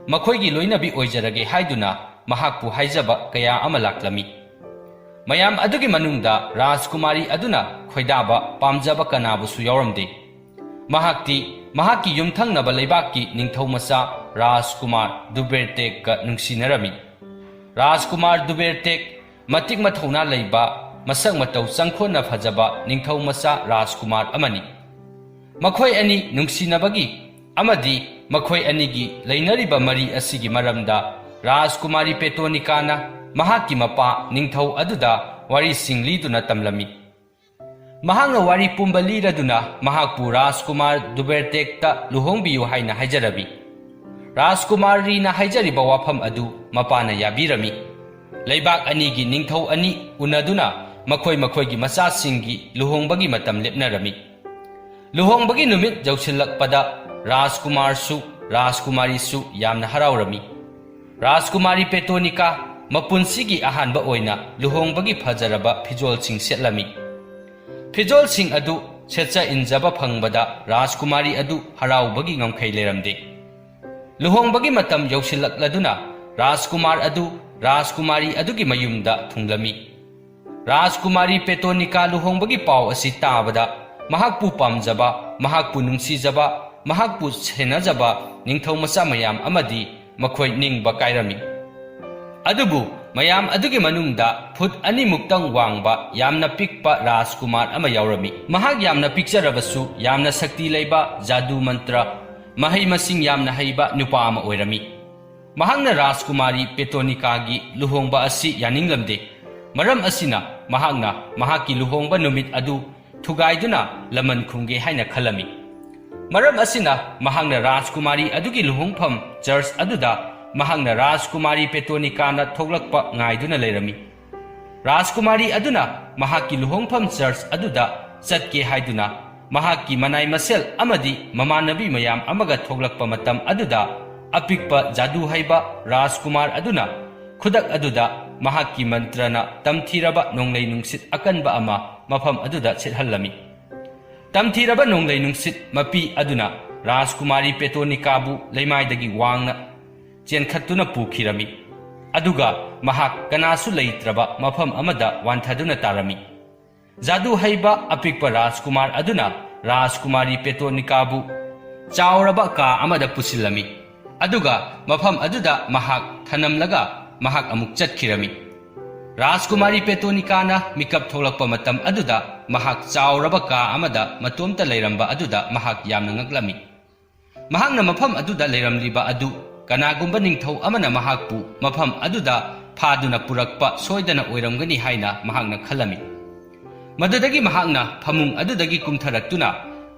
ꯃꯈꯣꯏꯒꯤ ꯂꯣꯏꯅꯕꯤ ꯑꯣꯏꯖꯔꯒꯦ ꯍꯥꯏꯗꯨꯅ ꯃꯍꯥꯛꯄꯨ ꯍꯥꯏꯖꯕ ꯀꯌꯥ ꯑꯃ ꯂꯥꯛꯂꯝꯃꯤ꯫ ꯃꯌꯥꯝ ꯑꯗꯨꯒꯤ ꯃꯅꯨꯡꯗ ꯔꯥꯖꯀꯨꯃꯥꯔꯤ ꯑꯗꯨꯅ ꯈꯣꯏꯗꯥꯕ ꯄꯥꯝꯖꯕ ꯀꯅꯥꯕꯨꯁꯨ ꯌꯥꯎꯔꯝꯗꯦ꯫ ꯃꯍꯥꯛꯇꯤ ꯃꯍꯥꯛꯀꯤ ꯌꯨꯝꯊꯪꯅꯕ ꯂꯩꯕꯥꯛꯀꯤ ꯅꯤꯡꯊꯧ ꯃꯆꯥ ꯔꯥꯖꯀꯨꯃꯥꯔ ꯗꯨꯕꯦꯔꯇꯦꯛꯀ ꯅꯨꯡꯁꯤꯅꯔꯝꯃꯤ꯫ ꯔꯥꯖꯀꯨꯃꯥꯔ ꯗꯨꯕꯦꯔꯇꯦꯛ ꯃꯇꯤꯛ ꯃꯊꯧꯅꯥ ꯂꯩꯕ, ꯃꯁꯛ ꯃꯇꯧ ꯆꯪꯈꯣꯟꯅ ꯐꯖꯕ ꯅꯤꯡꯊꯧ ꯃꯆꯥ ꯔꯥꯖꯀꯨꯃꯥꯔ ꯑꯃꯅꯤ꯫ ꯃꯈꯣꯏ ꯑꯅꯤ ꯅꯨꯡꯁꯤꯅꯕꯒꯤ ꯑꯃꯗꯤ ꯃꯈꯣꯏ ꯑꯅꯤꯒꯤ ꯂꯩꯅꯔꯤꯕ ꯃꯔꯤ ꯑꯁꯤꯒꯤ ꯃꯔꯝꯗ ꯔꯥꯖꯀꯨꯃꯥꯔꯤ ꯄꯦꯇꯣꯅꯤꯀꯥꯅ ꯃꯍꯥꯛꯀꯤ ꯃꯄꯥ ꯅꯤꯡꯊꯧ ꯑꯗꯨꯗ ꯋꯥꯔꯤꯁꯤꯡ ꯂꯤꯗꯨꯅ ꯇꯝꯂꯝꯃꯤ꯫ ꯃꯍꯥꯛꯅ ꯋꯥꯔꯤ ꯄꯨꯝꯕ ꯂꯤꯔꯗꯨꯅ ꯃꯍꯥꯛꯄꯨ ꯔꯥꯖꯀꯨꯃꯥꯔ ꯗꯨꯕꯦꯔꯇꯦꯛꯇ ꯂꯨꯍꯣꯡꯕꯤꯌꯨ ꯍꯥꯏꯅ ꯍꯥꯏꯖꯔꯝꯃꯤ꯫ ꯔꯥꯖꯀꯨꯃꯥꯔꯤꯅ ꯍꯥꯏꯖꯔꯤꯕ ꯋꯥꯐꯝ ꯑꯗꯨ ꯃꯄꯥꯅ ꯌꯥꯕꯤꯔꯝꯃꯤ꯫ ꯂꯩꯕꯥꯛ ꯑꯅꯤꯒꯤ ꯅꯤꯡꯊꯧ ꯑꯅꯤ ꯎꯅꯗꯨꯅ ꯃꯈꯣꯏ ꯃꯈꯣꯏꯒꯤ ꯃꯆꯥꯁꯤꯡꯒꯤ ꯂꯨꯍꯣꯡꯕꯒꯤ ꯃꯇꯝ ꯂꯦꯞꯅꯔꯝꯃꯤ꯫ ꯂꯨꯍꯣꯡꯕꯒꯤ ꯅꯨꯃꯤꯠ ꯌꯧꯁꯤꯜꯂꯛꯄꯗ ꯔꯥꯖꯀꯨꯃꯥꯔꯁꯨ ꯔꯥꯖꯀꯨꯃꯥꯔꯤꯁꯨ ꯌꯥꯝꯅ ꯍꯔꯥꯎꯔꯝꯃꯤ꯫ ꯔꯥꯖꯀꯨꯃꯥꯔꯤ ꯄꯦꯇꯣꯅꯤꯀꯥ ꯃꯄꯨꯟꯁꯤꯒꯤ ꯑꯍꯥꯟꯕ ꯑꯣꯏꯅ ꯂꯨꯍꯣꯡꯕꯒꯤ ꯐꯖꯔꯕ ꯐꯤꯖꯣꯜꯁꯤꯡ ꯁꯦꯠꯂꯝꯃꯤ꯫ ꯐꯤꯖꯣꯜꯁꯤꯡ ꯑꯗꯨ ꯁꯦꯠꯆ ꯏꯟꯖꯕ ꯐꯪꯕꯗ ꯔꯥꯖꯀꯨꯃꯥꯔꯤ ꯑꯗꯨ ꯍꯔꯥꯎꯕꯒꯤ ꯉꯝꯈꯩ ꯂꯩꯔꯝꯗꯦ꯫ ꯂꯨꯍꯣꯡꯕꯒꯤ ꯃꯇꯝ ꯌꯧꯁꯤꯜꯂꯛꯂꯗꯨꯅ ꯔꯥꯖꯀꯨꯃꯥꯔ ꯑꯗꯨ ꯔꯥꯖꯀꯨꯃꯥꯔꯤ ꯑꯗꯨꯒꯤ ꯃꯌꯨꯝꯗ ꯊꯨꯡꯂꯝꯃꯤ꯫ ꯔꯥꯖꯀꯨꯃꯥꯔꯤ ꯄꯦꯇꯣꯅꯤꯀꯥ ꯂꯨꯍꯣꯡꯕꯒꯤ ꯄꯥꯎ ꯑꯁꯤ ꯇꯥꯕꯗ ꯃꯍꯥꯛꯄꯨ ꯄꯥꯝꯖꯕ, ꯃꯍꯥꯛꯄꯨ ꯅꯨꯡꯁꯤꯖꯕ, ꯃꯍꯥꯛꯄꯨ ꯁꯦꯟꯅꯖꯕ ꯅꯤꯡꯊꯧ ꯃꯆꯥ ꯃꯌꯥꯝ ꯑꯃꯗꯤ ꯃꯈꯣꯏ ꯅꯤꯡꯕ ꯀꯥꯏꯔꯝꯃꯤ꯫ ꯑꯗꯨꯕꯨ ꯃꯌꯥꯝ ꯑꯗꯨꯒꯤ ꯃꯅꯨꯡꯗ ꯐꯨꯠ ꯑꯅꯤꯃꯨꯛꯇꯪ ꯋꯥꯡꯕ ꯌꯥꯝꯅ ꯄꯤꯛꯄ ꯔꯥꯖꯀꯨꯃꯥꯔ ꯑꯃ ꯌꯥꯎꯔꯝꯃꯤ꯫ ꯃꯍꯥꯛ ꯌꯥꯝꯅ ꯄꯤꯛꯆꯔꯕꯁꯨ ꯌꯥꯝꯅ ꯁꯛꯇꯤ ꯂꯩꯕ, ꯖꯥꯗꯨ ꯃꯟꯇ꯭ꯔ, ꯃꯍꯩ ꯃꯁꯤꯡ ꯌꯥꯝꯅ ꯍꯩꯕ ꯅꯨꯄꯥ ꯑꯃ ꯑꯣꯏꯔꯝꯃꯤ꯫ ꯃꯍꯥꯛꯅ ꯔꯥꯖꯀꯨꯃꯥꯔꯤ ꯄꯦꯇꯣꯅꯤꯀꯥꯒꯤ ꯂꯨꯍꯣꯡꯕ ꯑꯁꯤ ꯌꯥꯅꯤꯡꯂꯝꯗꯦ꯫ ꯃꯔꯝ ꯑꯁꯤꯅ ꯃꯍꯥꯛꯅ ꯃꯍꯥꯛꯀꯤ ꯂꯨꯍꯣꯡꯕ ꯅꯨꯃꯤꯠ ꯑꯗꯨ ꯊꯨꯒꯥꯏꯗꯨꯅ ꯂꯃꯟ ꯈꯨꯝꯒꯦ ꯍꯥꯏꯅ ꯈꯜꯂꯝꯃꯤ꯫ ꯃꯔꯝ ꯑꯁꯤꯅ ꯃꯍꯥꯛꯅ ꯔꯥꯖꯀꯨꯃꯥꯔꯤ ꯑꯗꯨꯒꯤ ꯂꯨꯍꯣꯡꯐꯝ ꯆꯔꯆ ꯑꯗꯨꯗ ꯃꯍꯥꯛꯅ ꯔꯥꯖꯀꯨꯃꯥꯔꯤ ꯄꯦꯇꯣꯅꯤꯀꯥꯅ ꯊꯣꯛꯂꯛꯄ ꯉꯥꯏꯗꯨꯅ ꯂꯩꯔꯝꯃꯤ꯫ ꯔꯥꯖꯀꯨꯃꯥꯔꯤ ꯑꯗꯨꯅ ꯃꯍꯥꯛꯀꯤ ꯂꯨꯍꯣꯡꯐꯝ ꯆꯔꯆ ꯑꯗꯨꯗ ꯆꯠꯀꯦ ꯍꯥꯏꯗꯨꯅ ꯃꯍꯥꯛꯀꯤ ꯃꯅꯥꯏ ꯃꯁꯦꯜ ꯑꯃꯗꯤ ꯃꯃꯥꯟꯅꯕꯤ ꯃꯌꯥꯝ ꯑꯃꯒ ꯊꯣꯛꯂꯛꯄ ꯃꯇꯝ ꯑꯗꯨꯗ ꯑꯄꯤꯛꯄ ꯖꯥꯗꯨ ꯍꯩꯕ ꯔꯥꯖꯀꯨꯃꯥꯔ ꯑꯗꯨꯅ ꯈꯨꯗꯛ ꯑꯗꯨꯗ ꯃꯍꯥꯛꯀꯤ ꯃꯟꯇ꯭ꯔꯅ ꯇꯝꯊꯤꯔꯕ ꯅꯣꯡꯂꯩ ꯅꯨꯡꯁꯤꯠ ꯑꯀꯟꯕ ꯑꯃ ꯃꯐꯝ ꯑꯗꯨꯗ ꯁꯤꯠꯍꯜꯂꯝꯃꯤ꯫ ꯇꯝꯊꯤꯔꯕ ꯅꯣꯡꯂꯩ ꯅꯨꯡꯁꯤꯠ ꯃꯄꯤ ꯑꯗꯨꯅ ꯔꯥꯖꯀꯨꯃꯥꯔꯤ ꯄꯦꯇꯣꯅꯤꯀꯥꯕꯨ ꯂꯩꯃꯥꯏꯗꯒꯤ ꯋꯥꯡꯅ ꯆꯦꯟꯈꯠꯇꯨꯅ ꯄꯨꯈꯤꯔꯝꯃꯤ꯫ ꯑꯗꯨꯒ ꯃꯍꯥꯛ ꯀꯅꯥꯁꯨ ꯂꯩꯇ꯭ꯔꯕ ꯃꯐꯝ ꯑꯃꯗ ꯋꯥꯟꯊꯗꯨꯅ ꯇꯥꯔꯝꯃꯤ꯫ ꯖꯥꯗꯨ ꯍꯩꯕ ꯑꯄꯤꯛꯄ ꯔꯥꯖꯀꯨꯃꯥꯔ ꯑꯗꯨꯅ ꯔꯥꯖꯀꯨꯃꯥꯔꯤ ꯄꯦꯇꯣꯅꯤꯀꯥꯕꯨ ꯆꯥꯎꯔꯕ ꯀꯥ ꯑꯃꯗ ꯄꯨꯁꯤꯜꯂꯝꯃꯤ, ꯑꯗꯨꯒ ꯃꯐꯝ ꯑꯗꯨꯗ ꯃꯍꯥꯛ ꯊꯅꯝꯂꯒ ꯃꯍꯥꯛ ꯑꯃꯨꯛ ꯆꯠꯈꯤꯔꯝꯃꯤ꯫ ꯔꯥꯖꯀꯨꯃꯥꯔꯤ ꯄꯦꯇꯣꯅꯤꯀꯥꯅ ꯃꯤꯀꯞ ꯊꯣꯛꯂꯛꯄ ꯃꯇꯝ ꯑꯗꯨꯗ ꯃꯍꯥꯛ ꯆꯥꯎꯔꯕ ꯀꯥ ꯑꯃꯗ ꯃꯇꯣꯝꯇ ꯂꯩꯔꯝꯕ ꯑꯗꯨꯗ ꯃꯍꯥꯛ ꯌꯥꯝꯅ ꯉꯛꯂꯝꯃꯤ꯫ ꯃꯍꯥꯛꯅ ꯃꯐꯝ ꯑꯗꯨꯗ ꯂꯩꯔꯝꯂꯤꯕ ꯑꯗꯨ ꯀꯅꯥꯒꯨꯝꯕ ꯅꯤꯡꯊꯧ ꯑꯃꯅ ꯃꯍꯥꯛꯄꯨ ꯃꯐꯝ ꯑꯗꯨꯗ ꯐꯥꯗꯨꯅ ꯄꯨꯔꯛꯄ ꯁꯣꯏꯗꯅ ꯑꯣꯏꯔꯝꯒꯅꯤ ꯍꯥꯏꯅ ꯃꯍꯥꯛꯅ ꯈꯜꯂꯝꯃꯤ꯫ ꯃꯗꯨꯗꯒꯤ ꯃꯍꯥꯛꯅ ꯐꯃꯨꯡ ꯑꯗꯨꯗꯒꯤ ꯀꯨꯝꯊꯔꯛꯇꯨꯅ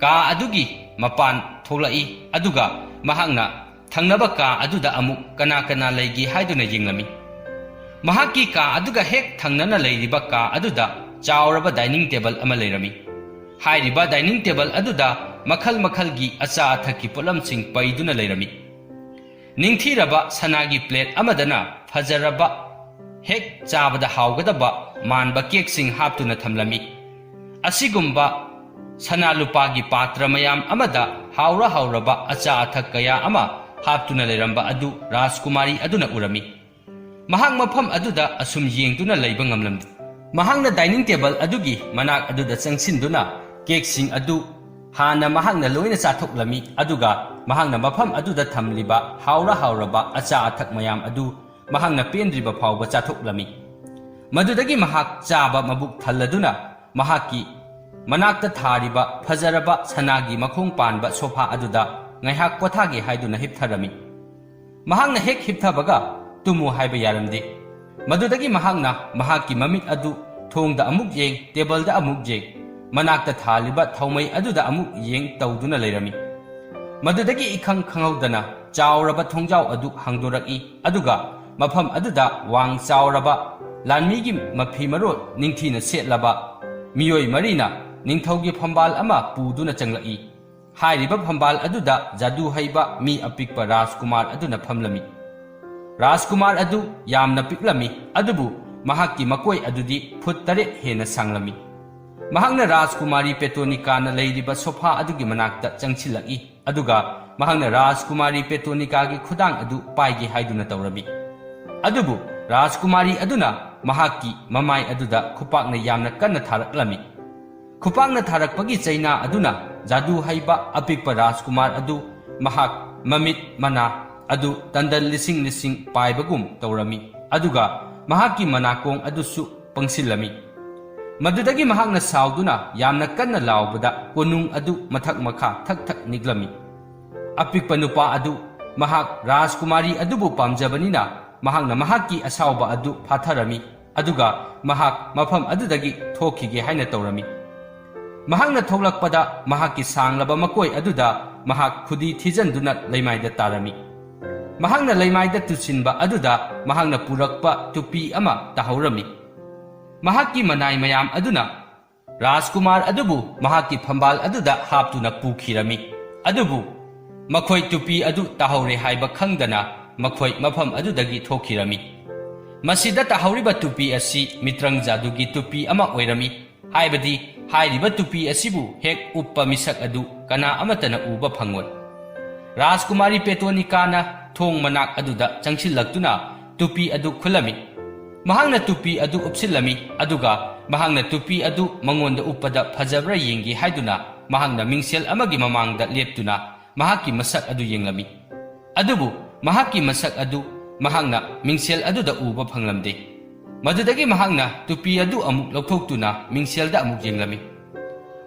ꯀꯥ ꯑꯗꯨꯒꯤ ꯃꯄꯥꯟ ꯊꯣꯛꯂꯛꯏ, ꯑꯗꯨꯒ ꯃꯍꯥꯛꯅ ꯊꯪꯅꯕ ꯀꯥ ꯑꯗꯨꯗ ꯑꯃꯨꯛ ꯀꯅꯥ ꯀꯅꯥ ꯂꯩꯒꯦ ꯍꯥꯏꯗꯨꯅ ꯌꯦꯡꯂꯝꯃꯤ꯫ ꯃꯍꯥꯛꯀꯤ ꯀꯥ ꯑꯗꯨꯒ ꯍꯦꯛ ꯊꯪꯅꯅ ꯂꯩꯔꯤꯕ ꯀꯥ ꯑꯗꯨꯗ ꯆꯥꯎꯔꯕ ꯗꯥꯏꯅꯤꯡ ꯇꯦꯕꯜ ꯑꯃ ꯂꯩꯔꯝꯃꯤ꯫ ꯍꯥꯏꯔꯤꯕ ꯗꯥꯏꯅꯤꯡ ꯇꯦꯕꯜ ꯑꯗꯨꯗ ꯃꯈꯜ ꯃꯈꯜꯒꯤ ꯑꯆꯥ ꯑꯊꯛꯀꯤ ꯄꯣꯠꯂꯝꯁꯤꯡ ꯄꯩꯗꯨꯅ ꯂꯩꯔꯝꯃꯤ꯫ ꯅꯤꯡꯊꯤꯔꯕ ꯁꯅꯥꯒꯤ ꯄ꯭ꯂꯦꯠ ꯑꯃꯗꯅ ꯐꯖꯔꯕ, ꯍꯦꯛ ꯆꯥꯕꯗ ꯍꯥꯎꯒꯗꯕ ꯃꯥꯟꯕ ꯀꯦꯛꯁꯤꯡ ꯍꯥꯞꯇꯨꯅ ꯊꯝꯂꯝꯃꯤ꯫ ꯑꯁꯤꯒꯨꯝꯕ ꯁꯅꯥ ꯂꯨꯄꯥꯒꯤ ꯄꯥꯇ꯭ꯔ ꯃꯌꯥꯝ ꯑꯃꯗ ꯍꯥꯎꯔ ꯍꯥꯎꯔꯕ ꯑꯆꯥ ꯑꯊꯛ ꯀꯌꯥ ꯑꯃ ꯍꯥꯞꯇꯨꯅ ꯂꯩꯔꯝꯕ ꯑꯗꯨ ꯔꯥꯖꯀꯨꯃꯥꯔꯤ ꯑꯗꯨꯅ ꯎꯔꯝꯃꯤ꯫ ꯃꯍꯥꯛ ꯃꯐꯝ ꯑꯗꯨꯗ ꯑꯁꯨꯝ ꯌꯦꯡꯗꯨꯅ ꯂꯩꯕ ꯉꯝꯂꯝꯗꯦ꯫ ꯃꯍꯥꯛꯅ ꯗꯥꯏꯅꯤꯡ ꯇꯦꯕꯜ ꯑꯗꯨꯒꯤ ꯃꯅꯥꯛ ꯑꯗꯨꯗ ꯆꯪꯁꯤꯟꯗꯨꯅ ꯀꯦꯛꯁꯤꯡ ꯑꯗꯨ ꯍꯥꯟꯅ ꯃꯍꯥꯛꯅ ꯂꯣꯏꯅ ꯆꯥꯊꯣꯛꯂꯝꯃꯤ, ꯑꯗꯨꯒ ꯃꯍꯥꯛꯅ ꯃꯐꯝ ꯑꯗꯨꯗ ꯊꯝꯂꯤꯕ ꯍꯥꯎꯔ ꯍꯥꯎꯔꯕ ꯑꯆꯥ ꯑꯊꯛ ꯃꯌꯥꯝ ꯑꯗꯨ ꯃꯍꯥꯛꯅ ꯄꯦꯟꯗ꯭ꯔꯤꯕ ꯐꯥꯎꯕ ꯆꯥꯊꯣꯛꯂꯝꯃꯤ꯫ ꯃꯗꯨꯗꯒꯤ ꯃꯍꯥꯛ ꯆꯥꯕ ꯃꯕꯨꯛ ꯊꯜꯂꯗꯨꯅ ꯃꯍꯥꯛꯀꯤ ꯃꯅꯥꯛꯇ ꯊꯥꯔꯤꯕ ꯐꯖꯔꯕ ꯁꯅꯥꯒꯤ ꯃꯈꯣꯡ ꯄꯥꯟꯕ ꯁꯣꯐꯥ ꯑꯗꯨꯗ ꯉꯥꯏꯍꯥꯛ ꯄꯣꯊꯥꯒꯦ ꯍꯥꯏꯗꯨꯅ ꯍꯤꯞꯊꯔꯝꯃꯤ꯫ ꯃꯍꯥꯛꯅ ꯍꯦꯛ ꯍꯤꯞꯊꯕꯒ ꯇꯨꯝꯃꯨ ꯍꯥꯏꯕ ꯌꯥꯔꯝꯗꯦ꯫ ꯃꯗꯨꯗꯒꯤ ꯃꯍꯥꯛꯅ ꯃꯍꯥꯛꯀꯤ ꯃꯃꯤꯠ ꯑꯗꯨ ꯊꯣꯡꯗ ꯑꯃꯨꯛ ꯌꯦꯡ, ꯇꯦꯕꯜꯗ ꯑꯃꯨꯛ ꯌꯦꯡ, ꯃꯅꯥꯛꯇ ꯊꯥꯜꯂꯤꯕ ꯊꯥꯎꯃꯩ ꯑꯗꯨꯗ ꯑꯃꯨꯛ ꯌꯦꯡ ꯇꯧꯗꯨꯅ ꯂꯩꯔꯝꯃꯤ꯫ ꯃꯗꯨꯗꯒꯤ ꯏꯈꯪ ꯈꯪꯍꯧꯗꯅ ꯆꯥꯎꯔꯕ ꯊꯣꯡꯖꯥꯎ ꯑꯗꯨ ꯍꯥꯡꯗꯣꯔꯛꯏ, ꯑꯗꯨꯒ ꯃꯐꯝ ꯑꯗꯨꯗ ꯋꯥꯡ ꯆꯥꯎꯔꯕ ꯂꯥꯟꯃꯤꯒꯤ ꯃꯐꯤ ꯃꯔꯣꯜ ꯅꯤꯡꯊꯤꯅ ꯁꯦꯠꯂꯕ ꯃꯤꯑꯣꯏ ꯃꯔꯤꯅ ꯅꯤꯡꯊꯧꯒꯤ ꯐꯝꯕꯥꯜ ꯑꯃ ꯄꯨꯗꯨꯅ ꯆꯪꯂꯛꯏ꯫ ꯍꯥꯏꯔꯤꯕ ꯐꯝꯕꯥꯜ ꯑꯗꯨꯗ ꯖꯥꯗꯨ ꯍꯩꯕ ꯃꯤ ꯑꯄꯤꯛꯄ ꯔꯥꯖꯀꯨꯃꯥꯔ ꯑꯗꯨꯅ ꯐꯝꯂꯝꯃꯤ꯫ ꯔꯥꯖꯀꯨꯃꯥꯔ ꯑꯗꯨ ꯌꯥꯝꯅ ꯄꯤꯛꯂꯝꯃꯤ, ꯑꯗꯨꯕꯨ ꯃꯍꯥꯛꯀꯤ ꯃꯀꯣꯏ ꯑꯗꯨꯗꯤ ꯐꯨꯠ ꯇꯔꯦꯠ ꯍꯦꯟꯅ ꯁꯥꯡꯂꯝꯃꯤ꯫ ꯃꯍꯥꯛꯅ ꯔꯥꯖꯀꯨꯃꯥꯔꯤ ꯄꯦꯇꯣꯅꯤꯀꯥꯅ ꯂꯩꯔꯤꯕ ꯁꯣꯐꯥ ꯑꯗꯨꯒꯤ ꯃꯅꯥꯛꯇ ꯆꯪꯁꯤꯜꯂꯛꯏ, ꯑꯗꯨꯒ ꯃꯍꯥꯛꯅ ꯔꯥꯖꯀꯨꯃꯥꯔꯤ ꯄꯦꯇꯣꯅꯤꯀꯥꯒꯤ ꯈꯨꯗꯥꯡ ꯑꯗꯨ ꯄꯥꯏꯒꯦ ꯍꯥꯏꯗꯨꯅ ꯇꯧꯔꯝꯃꯤ꯫ ꯑꯗꯨꯕꯨ ꯔꯥꯖꯀꯨꯃꯥꯔꯤ ꯑꯗꯨꯅ ꯃꯍꯥꯛꯀꯤ ꯃꯃꯥꯏ ꯑꯗꯨꯗ ꯈꯨꯄꯥꯛꯅ ꯌꯥꯝꯅ ꯀꯟꯅ ꯊꯥꯔꯛꯂꯝꯃꯤ꯫ ꯈꯨꯄꯥꯛꯅ ꯊꯥꯔꯛꯄꯒꯤ ꯆꯩꯅꯥ ꯑꯗꯨꯅ ꯖꯥꯗꯨ ꯍꯩꯕ ꯑꯄꯤꯛꯄ ꯔꯥꯖꯀꯨꯃꯥꯔ ꯑꯗꯨ ꯃꯍꯥꯛ ꯃꯃꯤꯠ ꯃꯅꯥ ꯑꯗꯨ ꯇꯟꯗꯜ ꯂꯤꯁꯤꯡ ꯂꯤꯁꯤꯡ ꯄꯥꯏꯕꯒꯨꯝ ꯇꯧꯔꯝꯃꯤ, ꯑꯗꯨꯒ ꯃꯍꯥꯛꯀꯤ ꯃꯅꯥꯀꯣꯡ ꯑꯗꯨꯁꯨ ꯄꯪꯁꯤꯜꯂꯝꯃꯤ꯫ ꯃꯗꯨꯗꯒꯤ ꯃꯍꯥꯛꯅ ꯁꯥꯎꯗꯨꯅ ꯌꯥꯝꯅ ꯀꯟꯅ ꯂꯥꯎꯕꯗ ꯀꯣꯅꯨꯡ ꯑꯗꯨ ꯃꯊꯛ ꯃꯈꯥ ꯊꯛ ꯊꯛ ꯅꯤꯛꯂꯝꯃꯤ꯫ ꯑꯄꯤꯛꯄ ꯅꯨꯄꯥ ꯑꯗꯨ ꯃꯍꯥꯛ ꯔꯥꯖꯀꯨꯃꯥꯔꯤ ꯑꯗꯨꯕꯨ ꯄꯥꯝꯖꯕꯅꯤꯅ ꯃꯍꯥꯛꯅ ꯃꯍꯥꯛꯀꯤ ꯑꯁꯥꯎꯕ ꯑꯗꯨ ꯐꯥꯊꯔꯝꯃꯤ, ꯑꯗꯨꯒ ꯃꯍꯥꯛ ꯃꯐꯝ ꯑꯗꯨꯗꯒꯤ ꯊꯣꯛꯈꯤꯒꯦ ꯍꯥꯏꯅ ꯇꯧꯔꯝꯃꯤ꯫ ꯃꯍꯥꯛꯅ ꯊꯣꯛꯂꯛꯄꯗ ꯃꯍꯥꯛꯀꯤ ꯁꯥꯡꯂꯕ ꯃꯀꯣꯏ ꯑꯗꯨꯗ ꯃꯍꯥꯛ ꯈꯨꯗꯤ ꯊꯤꯖꯤꯟꯗꯨꯅ ꯂꯩꯃꯥꯏꯗ ꯇꯥꯔꯝꯃꯤ꯫ ꯃꯍꯥꯛꯅ ꯂꯩꯃꯥꯏꯗ ꯇꯨꯁꯤꯟꯕ ꯑꯗꯨꯗ ꯃꯍꯥꯛꯅ ꯄꯨꯔꯛꯄ ꯇꯨꯄꯤ ꯑꯃ ꯇꯥꯍꯧꯔꯝꯃꯤ꯫ ꯃꯍꯥꯛꯀꯤ ꯃꯅꯥꯏ ꯃꯌꯥꯝ ꯑꯗꯨꯅ ꯔꯥꯖꯀꯨꯃꯥꯔ ꯑꯗꯨꯕꯨ ꯃꯍꯥꯛꯀꯤ ꯐꯝꯕꯥꯜ ꯑꯗꯨꯗ ꯍꯥꯞꯇꯨꯅ ꯄꯨꯈꯤꯔꯝꯃꯤ꯫ ꯑꯗꯨꯕꯨ ꯃꯈꯣꯏ ꯇꯨꯄꯤ ꯑꯗꯨ ꯇꯥꯍꯧꯔꯦ ꯍꯥꯏꯕ ꯈꯪꯗꯅ ꯃꯈꯣꯏ ꯃꯐꯝ ꯑꯗꯨꯗꯒꯤ ꯊꯣꯛꯈꯤꯔꯝꯃꯤ꯫ ꯃꯁꯤꯗ ꯇꯥꯍꯧꯔꯤꯕ ꯇꯨꯄꯤ ꯑꯁꯤ ꯃꯤꯇ꯭ꯔꯪ ꯖꯥꯗꯨꯒꯤ ꯇꯨꯄꯤ ꯑꯃ ꯑꯣꯏꯔꯝꯃꯤ, ꯍꯥꯏꯕꯗꯤ ꯍꯥꯏꯔꯤꯕ ꯇꯨꯄꯤ ꯑꯁꯤꯕꯨ ꯍꯦꯛ ꯎꯞꯄ ꯃꯤꯁꯛ ꯑꯗꯨ ꯀꯅꯥ ꯑꯃꯠꯇꯅ ꯎꯕ ꯐꯪꯂꯣꯏ꯫ ꯔꯥꯖꯀꯨꯃꯥꯔꯤ ꯄꯦꯇꯣꯅꯤꯀꯥꯅ ꯊꯣꯡ ꯃꯅꯥꯛ ꯑꯗꯨꯗ ꯆꯪꯁꯤꯜꯂꯛꯇꯨꯅ ꯇꯨꯄꯤ ꯑꯗꯨ ꯈꯨꯜꯂꯝꯃꯤ꯫ ꯃꯍꯥꯛꯅ ꯇꯨꯄꯤ ꯑꯗꯨ ꯎꯞꯁꯤꯜꯂꯝꯃꯤ, ꯑꯗꯨꯒ ꯃꯍꯥꯛꯅ ꯇꯨꯄꯤ ꯑꯗꯨ ꯃꯉꯣꯟꯗ ꯎꯞꯄꯗ ꯐꯖꯕ꯭ꯔꯥ ꯌꯦꯡꯒꯦ ꯍꯥꯏꯗꯨꯅ ꯃꯍꯥꯛꯅ ꯃꯤꯡꯁꯦꯜ ꯑꯃꯒꯤ ꯃꯃꯥꯡꯗ ꯂꯦꯞꯇꯨꯅ ꯃꯍꯥꯛꯀꯤ ꯃꯁꯛ ꯑꯗꯨ ꯌꯦꯡꯂꯝꯃꯤ꯫ ꯑꯗꯨꯕꯨ ꯃꯍꯥꯛꯀꯤ ꯃꯁꯛ ꯑꯗꯨ ꯃꯍꯥꯛꯅ ꯃꯤꯡꯁꯦꯜ ꯑꯗꯨꯗ ꯎꯕ ꯐꯪꯂꯝꯗꯦ꯫ ꯃꯗꯨꯗꯒꯤ ꯃꯍꯥꯛꯅ ꯇꯨꯄꯤ ꯑꯗꯨ ꯑꯃꯨꯛ ꯂꯧꯊꯣꯛꯇꯨꯅ ꯃꯤꯡꯁꯦꯜꯗ ꯑꯃꯨꯛ ꯌꯦꯡꯂꯝꯃꯤ꯫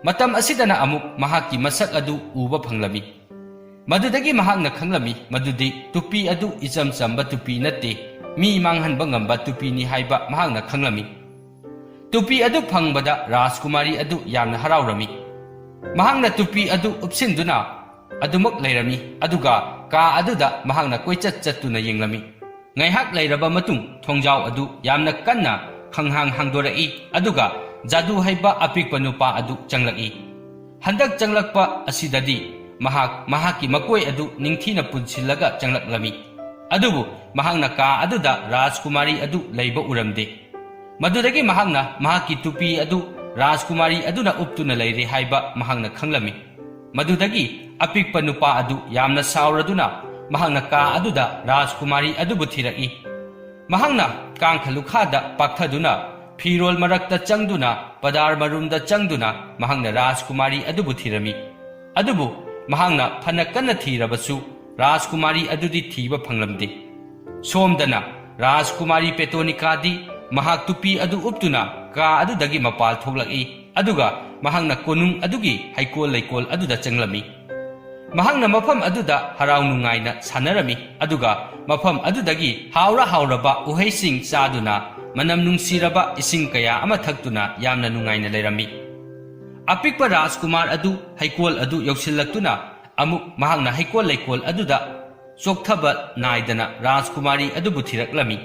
ꯃꯇꯝ ꯑꯁꯤꯗꯅ ꯑꯃꯨꯛ ꯃꯍꯥꯛꯀꯤ ꯃꯁꯛ ꯑꯗꯨ ꯎꯕ ꯐꯪꯂꯝꯃꯤ꯫ ꯃꯗꯨꯗꯒꯤ ꯃꯍꯥꯛꯅ ꯈꯪꯂꯝꯃꯤ ꯃꯗꯨꯗꯤ ꯇꯨꯄꯤ ꯑꯗꯨ ꯏꯆꯝ ꯆꯝꯕ ꯇꯨꯄꯤ ꯅꯠꯇꯦ, ꯃꯤ ꯃꯥꯡꯍꯟꯕ ꯉꯝꯕ ꯇꯨꯄꯤꯅꯤ ꯍꯥꯏꯕ ꯃꯍꯥꯛꯅ ꯈꯪꯂꯝꯃꯤ꯫ ꯇꯨꯄꯤ ꯑꯗꯨ ꯐꯪꯕꯗ ꯔꯥꯖꯀꯨꯃꯥꯔꯤ ꯑꯗꯨ ꯌꯥꯝꯅ ꯍꯔꯥꯎꯔꯝꯃꯤ꯫ ꯃꯍꯥꯛꯅ ꯇꯨꯄꯤ ꯑꯗꯨ ꯎꯞꯁꯤꯟꯗꯨꯅ ꯑꯗꯨꯃꯛ ꯂꯩꯔꯝꯃꯤ, ꯑꯗꯨꯒ ꯀꯥ ꯑꯗꯨꯗ ꯃꯍꯥꯛꯅ ꯀꯣꯏꯆꯠ ꯆꯠꯇꯨꯅ ꯌꯦꯡꯂꯝꯃꯤ꯫ ꯉꯥꯏꯍꯥꯛ ꯂꯩꯔꯕ ꯃꯇꯨꯡ ꯊꯣꯡꯖꯥꯎ ꯑꯗꯨ ꯌꯥꯝꯅ ꯀꯟꯅ ꯈꯪꯍꯥꯡ ꯍꯥꯡꯗꯣꯔꯛꯏ, ꯑꯗꯨꯒ ꯖꯥꯗꯨ ꯍꯩꯕ ꯑꯄꯤꯛꯄ ꯅꯨꯄꯥ ꯑꯗꯨ ꯆꯪꯂꯛꯏ꯫ ꯍꯟꯗꯛ ꯆꯪꯂꯛꯄ ꯑꯁꯤꯗꯗꯤ ꯃꯍꯥꯛ ꯃꯍꯥꯛꯀꯤ ꯃꯀꯣꯏ ꯑꯗꯨ ꯅꯤꯡꯊꯤꯅ ꯄꯨꯟꯁꯤꯜꯂꯒ ꯆꯪꯂꯛꯂꯝꯃꯤ꯫ ꯑꯗꯨꯕꯨ ꯃꯍꯥꯛꯅ ꯀꯥ ꯑꯗꯨꯗ ꯔꯥꯖꯀꯨꯃꯥꯔꯤ ꯑꯗꯨ ꯂꯩꯕ ꯎꯔꯝꯗꯦ꯫ ꯃꯗꯨꯗꯒꯤ ꯃꯍꯥꯛꯅ ꯃꯍꯥꯛꯀꯤ ꯇꯨꯄꯤ ꯑꯗꯨ ꯔꯥꯖꯀꯨꯃꯥꯔꯤ ꯑꯗꯨꯅ ꯎꯞꯇꯨꯅ ꯂꯩꯔꯦ ꯍꯥꯏꯕ ꯃꯍꯥꯛꯅ ꯈꯪꯂꯝꯃꯤ꯫ ꯃꯗꯨꯗꯒꯤ ꯑꯄꯤꯛꯄ ꯅꯨꯄꯥ ꯑꯗꯨ ꯌꯥꯝꯅ ꯁꯥꯎꯔꯗꯨꯅ ꯃꯍꯥꯛꯅ ꯀꯥ ꯑꯗꯨꯗ ꯔꯥꯖꯀꯨꯃꯥꯔꯤ ꯑꯗꯨꯕꯨ ꯊꯤꯔꯛꯏ꯫ ꯃꯍꯥꯛꯅ ꯀꯥꯡꯈ ꯂꯨꯈꯥꯗ ꯄꯥꯛꯊꯗꯨꯅ, ꯐꯤꯔꯣꯜ ꯃꯔꯛꯇ ꯆꯪꯗꯨꯅ, ꯄꯗꯥꯔ ꯃꯔꯨꯝꯗ ꯆꯪꯗꯨꯅ ꯃꯍꯥꯛꯅ ꯔꯥꯖꯀꯨꯃꯥꯔꯤ ꯑꯗꯨꯕꯨ ꯊꯤꯔꯝꯃꯤ꯫ ꯑꯗꯨꯕꯨ ꯃꯍꯥꯛꯅ ꯐꯅ ꯀꯟꯅ ꯊꯤꯔꯕꯁꯨ ꯔꯥꯖꯀꯨꯃꯥꯔꯤ ꯑꯗꯨꯗꯤ ꯊꯤꯕ ꯐꯪꯂꯝꯗꯦ꯫ ꯁꯣꯝꯗꯅ ꯔꯥꯖꯀꯨꯃꯥꯔꯤ ꯄꯦꯇꯣꯅꯤꯀꯥꯗꯤ ꯃꯍꯥꯛ ꯇꯨꯄꯤ ꯑꯗꯨ ꯎꯞꯇꯨꯅ ꯀꯥ ꯑꯗꯨꯗꯒꯤ ꯃꯄꯥꯜ ꯊꯣꯛꯂꯛꯏ꯫ ꯑꯗꯨꯒ ꯃꯍꯥꯛꯅ ꯀꯣꯅꯨꯡ ꯑꯗꯨꯒꯤ ꯍꯩꯀꯣꯜ ꯂꯩꯀꯣꯜ ꯑꯗꯨꯗ ꯆꯪꯂꯝꯃꯤ꯫ ꯃꯍꯥꯛꯅ ꯃꯐꯝ ꯑꯗꯨꯗ ꯍꯔꯥꯎ ꯅꯨꯡꯉꯥꯏꯅ ꯁꯥꯟꯅꯔꯝꯃꯤ꯫ ꯑꯗꯨꯒ ꯃꯐꯝ ꯑꯗꯨꯗꯒꯤ ꯍꯥꯎꯔ ꯍꯥꯎꯔꯕ ꯎꯍꯩꯁꯤꯡ ꯆꯥꯗꯨꯅ, ꯃꯅꯝ ꯅꯨꯡꯁꯤꯔꯕ ꯏꯁꯤꯡ ꯀꯌꯥ ꯑꯃ ꯊꯛꯇꯨꯅ ꯌꯥꯝꯅ ꯅꯨꯡꯉꯥꯏꯅ ꯂꯩꯔꯝꯃꯤ꯫ ꯑꯄꯤꯛꯄ ꯔꯥꯖꯀꯨꯃꯥꯔ ꯑꯗꯨ ꯍꯩꯀꯣꯜ ꯑꯗꯨ ꯌꯧꯁꯤꯜꯂꯛꯇꯨꯅ ꯑꯃꯨꯛ ꯃꯍꯥꯛꯅ ꯍꯩꯀꯣꯜ ꯂꯩꯀꯣꯜ ꯑꯗꯨꯗ ꯆꯣꯛꯊꯕ ꯅꯥꯏꯗꯅ ꯔꯥꯖꯀꯨꯃꯥꯔꯤ ꯑꯗꯨꯕꯨ ꯊꯤꯔꯛꯂꯝꯃꯤ꯫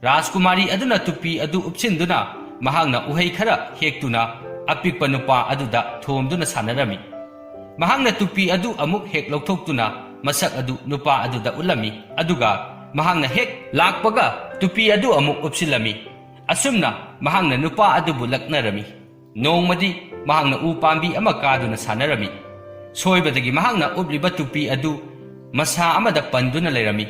ꯔꯥꯖꯀꯨꯃꯥꯔꯤ ꯑꯗꯨꯅ ꯇꯨꯄꯤ ꯑꯗꯨ ꯎꯞꯁꯤꯟꯗꯨꯅ ꯃꯍꯥꯛꯅ ꯎꯍꯩ ꯈꯔ ꯍꯦꯛꯇꯨꯅ ꯑꯄꯤꯛꯄ ꯅꯨꯄꯥ ꯑꯗꯨꯗ ꯊꯣꯝꯗꯨꯅ ꯁꯥꯟꯅꯔꯝꯃꯤ꯫ ꯃꯍꯥꯛꯅ ꯇꯨꯄꯤ ꯑꯗꯨ ꯑꯃꯨꯛ ꯍꯦꯛ ꯂꯧꯊꯣꯛꯇꯨꯅ ꯃꯁꯛ ꯑꯗꯨ ꯅꯨꯄꯥ ꯑꯗꯨꯗ ꯎꯠꯂꯝꯃꯤ꯫ ꯑꯗꯨꯒ ꯃꯍꯥꯛꯅ ꯍꯦꯛ ꯂꯥꯛꯄꯒ ꯇꯨꯄꯤ ꯑꯗꯨ ꯑꯃꯨꯛ ꯎꯞꯁꯤꯜꯂꯝꯃꯤ꯫ ꯑꯁꯨꯝꯅ ꯃꯍꯥꯛꯅ ꯅꯨꯄꯥ ꯑꯗꯨꯕꯨ ꯂꯛꯅꯔꯝꯃꯤ꯫ ꯅꯣꯡꯃꯗꯤ ꯃꯍꯥꯛꯅ ꯎ ꯄꯥꯝꯕꯤ ꯑꯃ ꯀꯥꯗꯨꯅ ꯁꯥꯟꯅꯔꯝꯃꯤ꯫ ꯁꯣꯏꯕꯗꯒꯤ ꯃꯍꯥꯛꯅ ꯎꯞꯂꯤꯕ ꯇꯨꯄꯤ ꯑꯗꯨ ꯃꯁꯥ ꯑꯃꯗ ꯄꯟꯗꯨꯅ ꯂꯩꯔꯝꯃꯤ꯫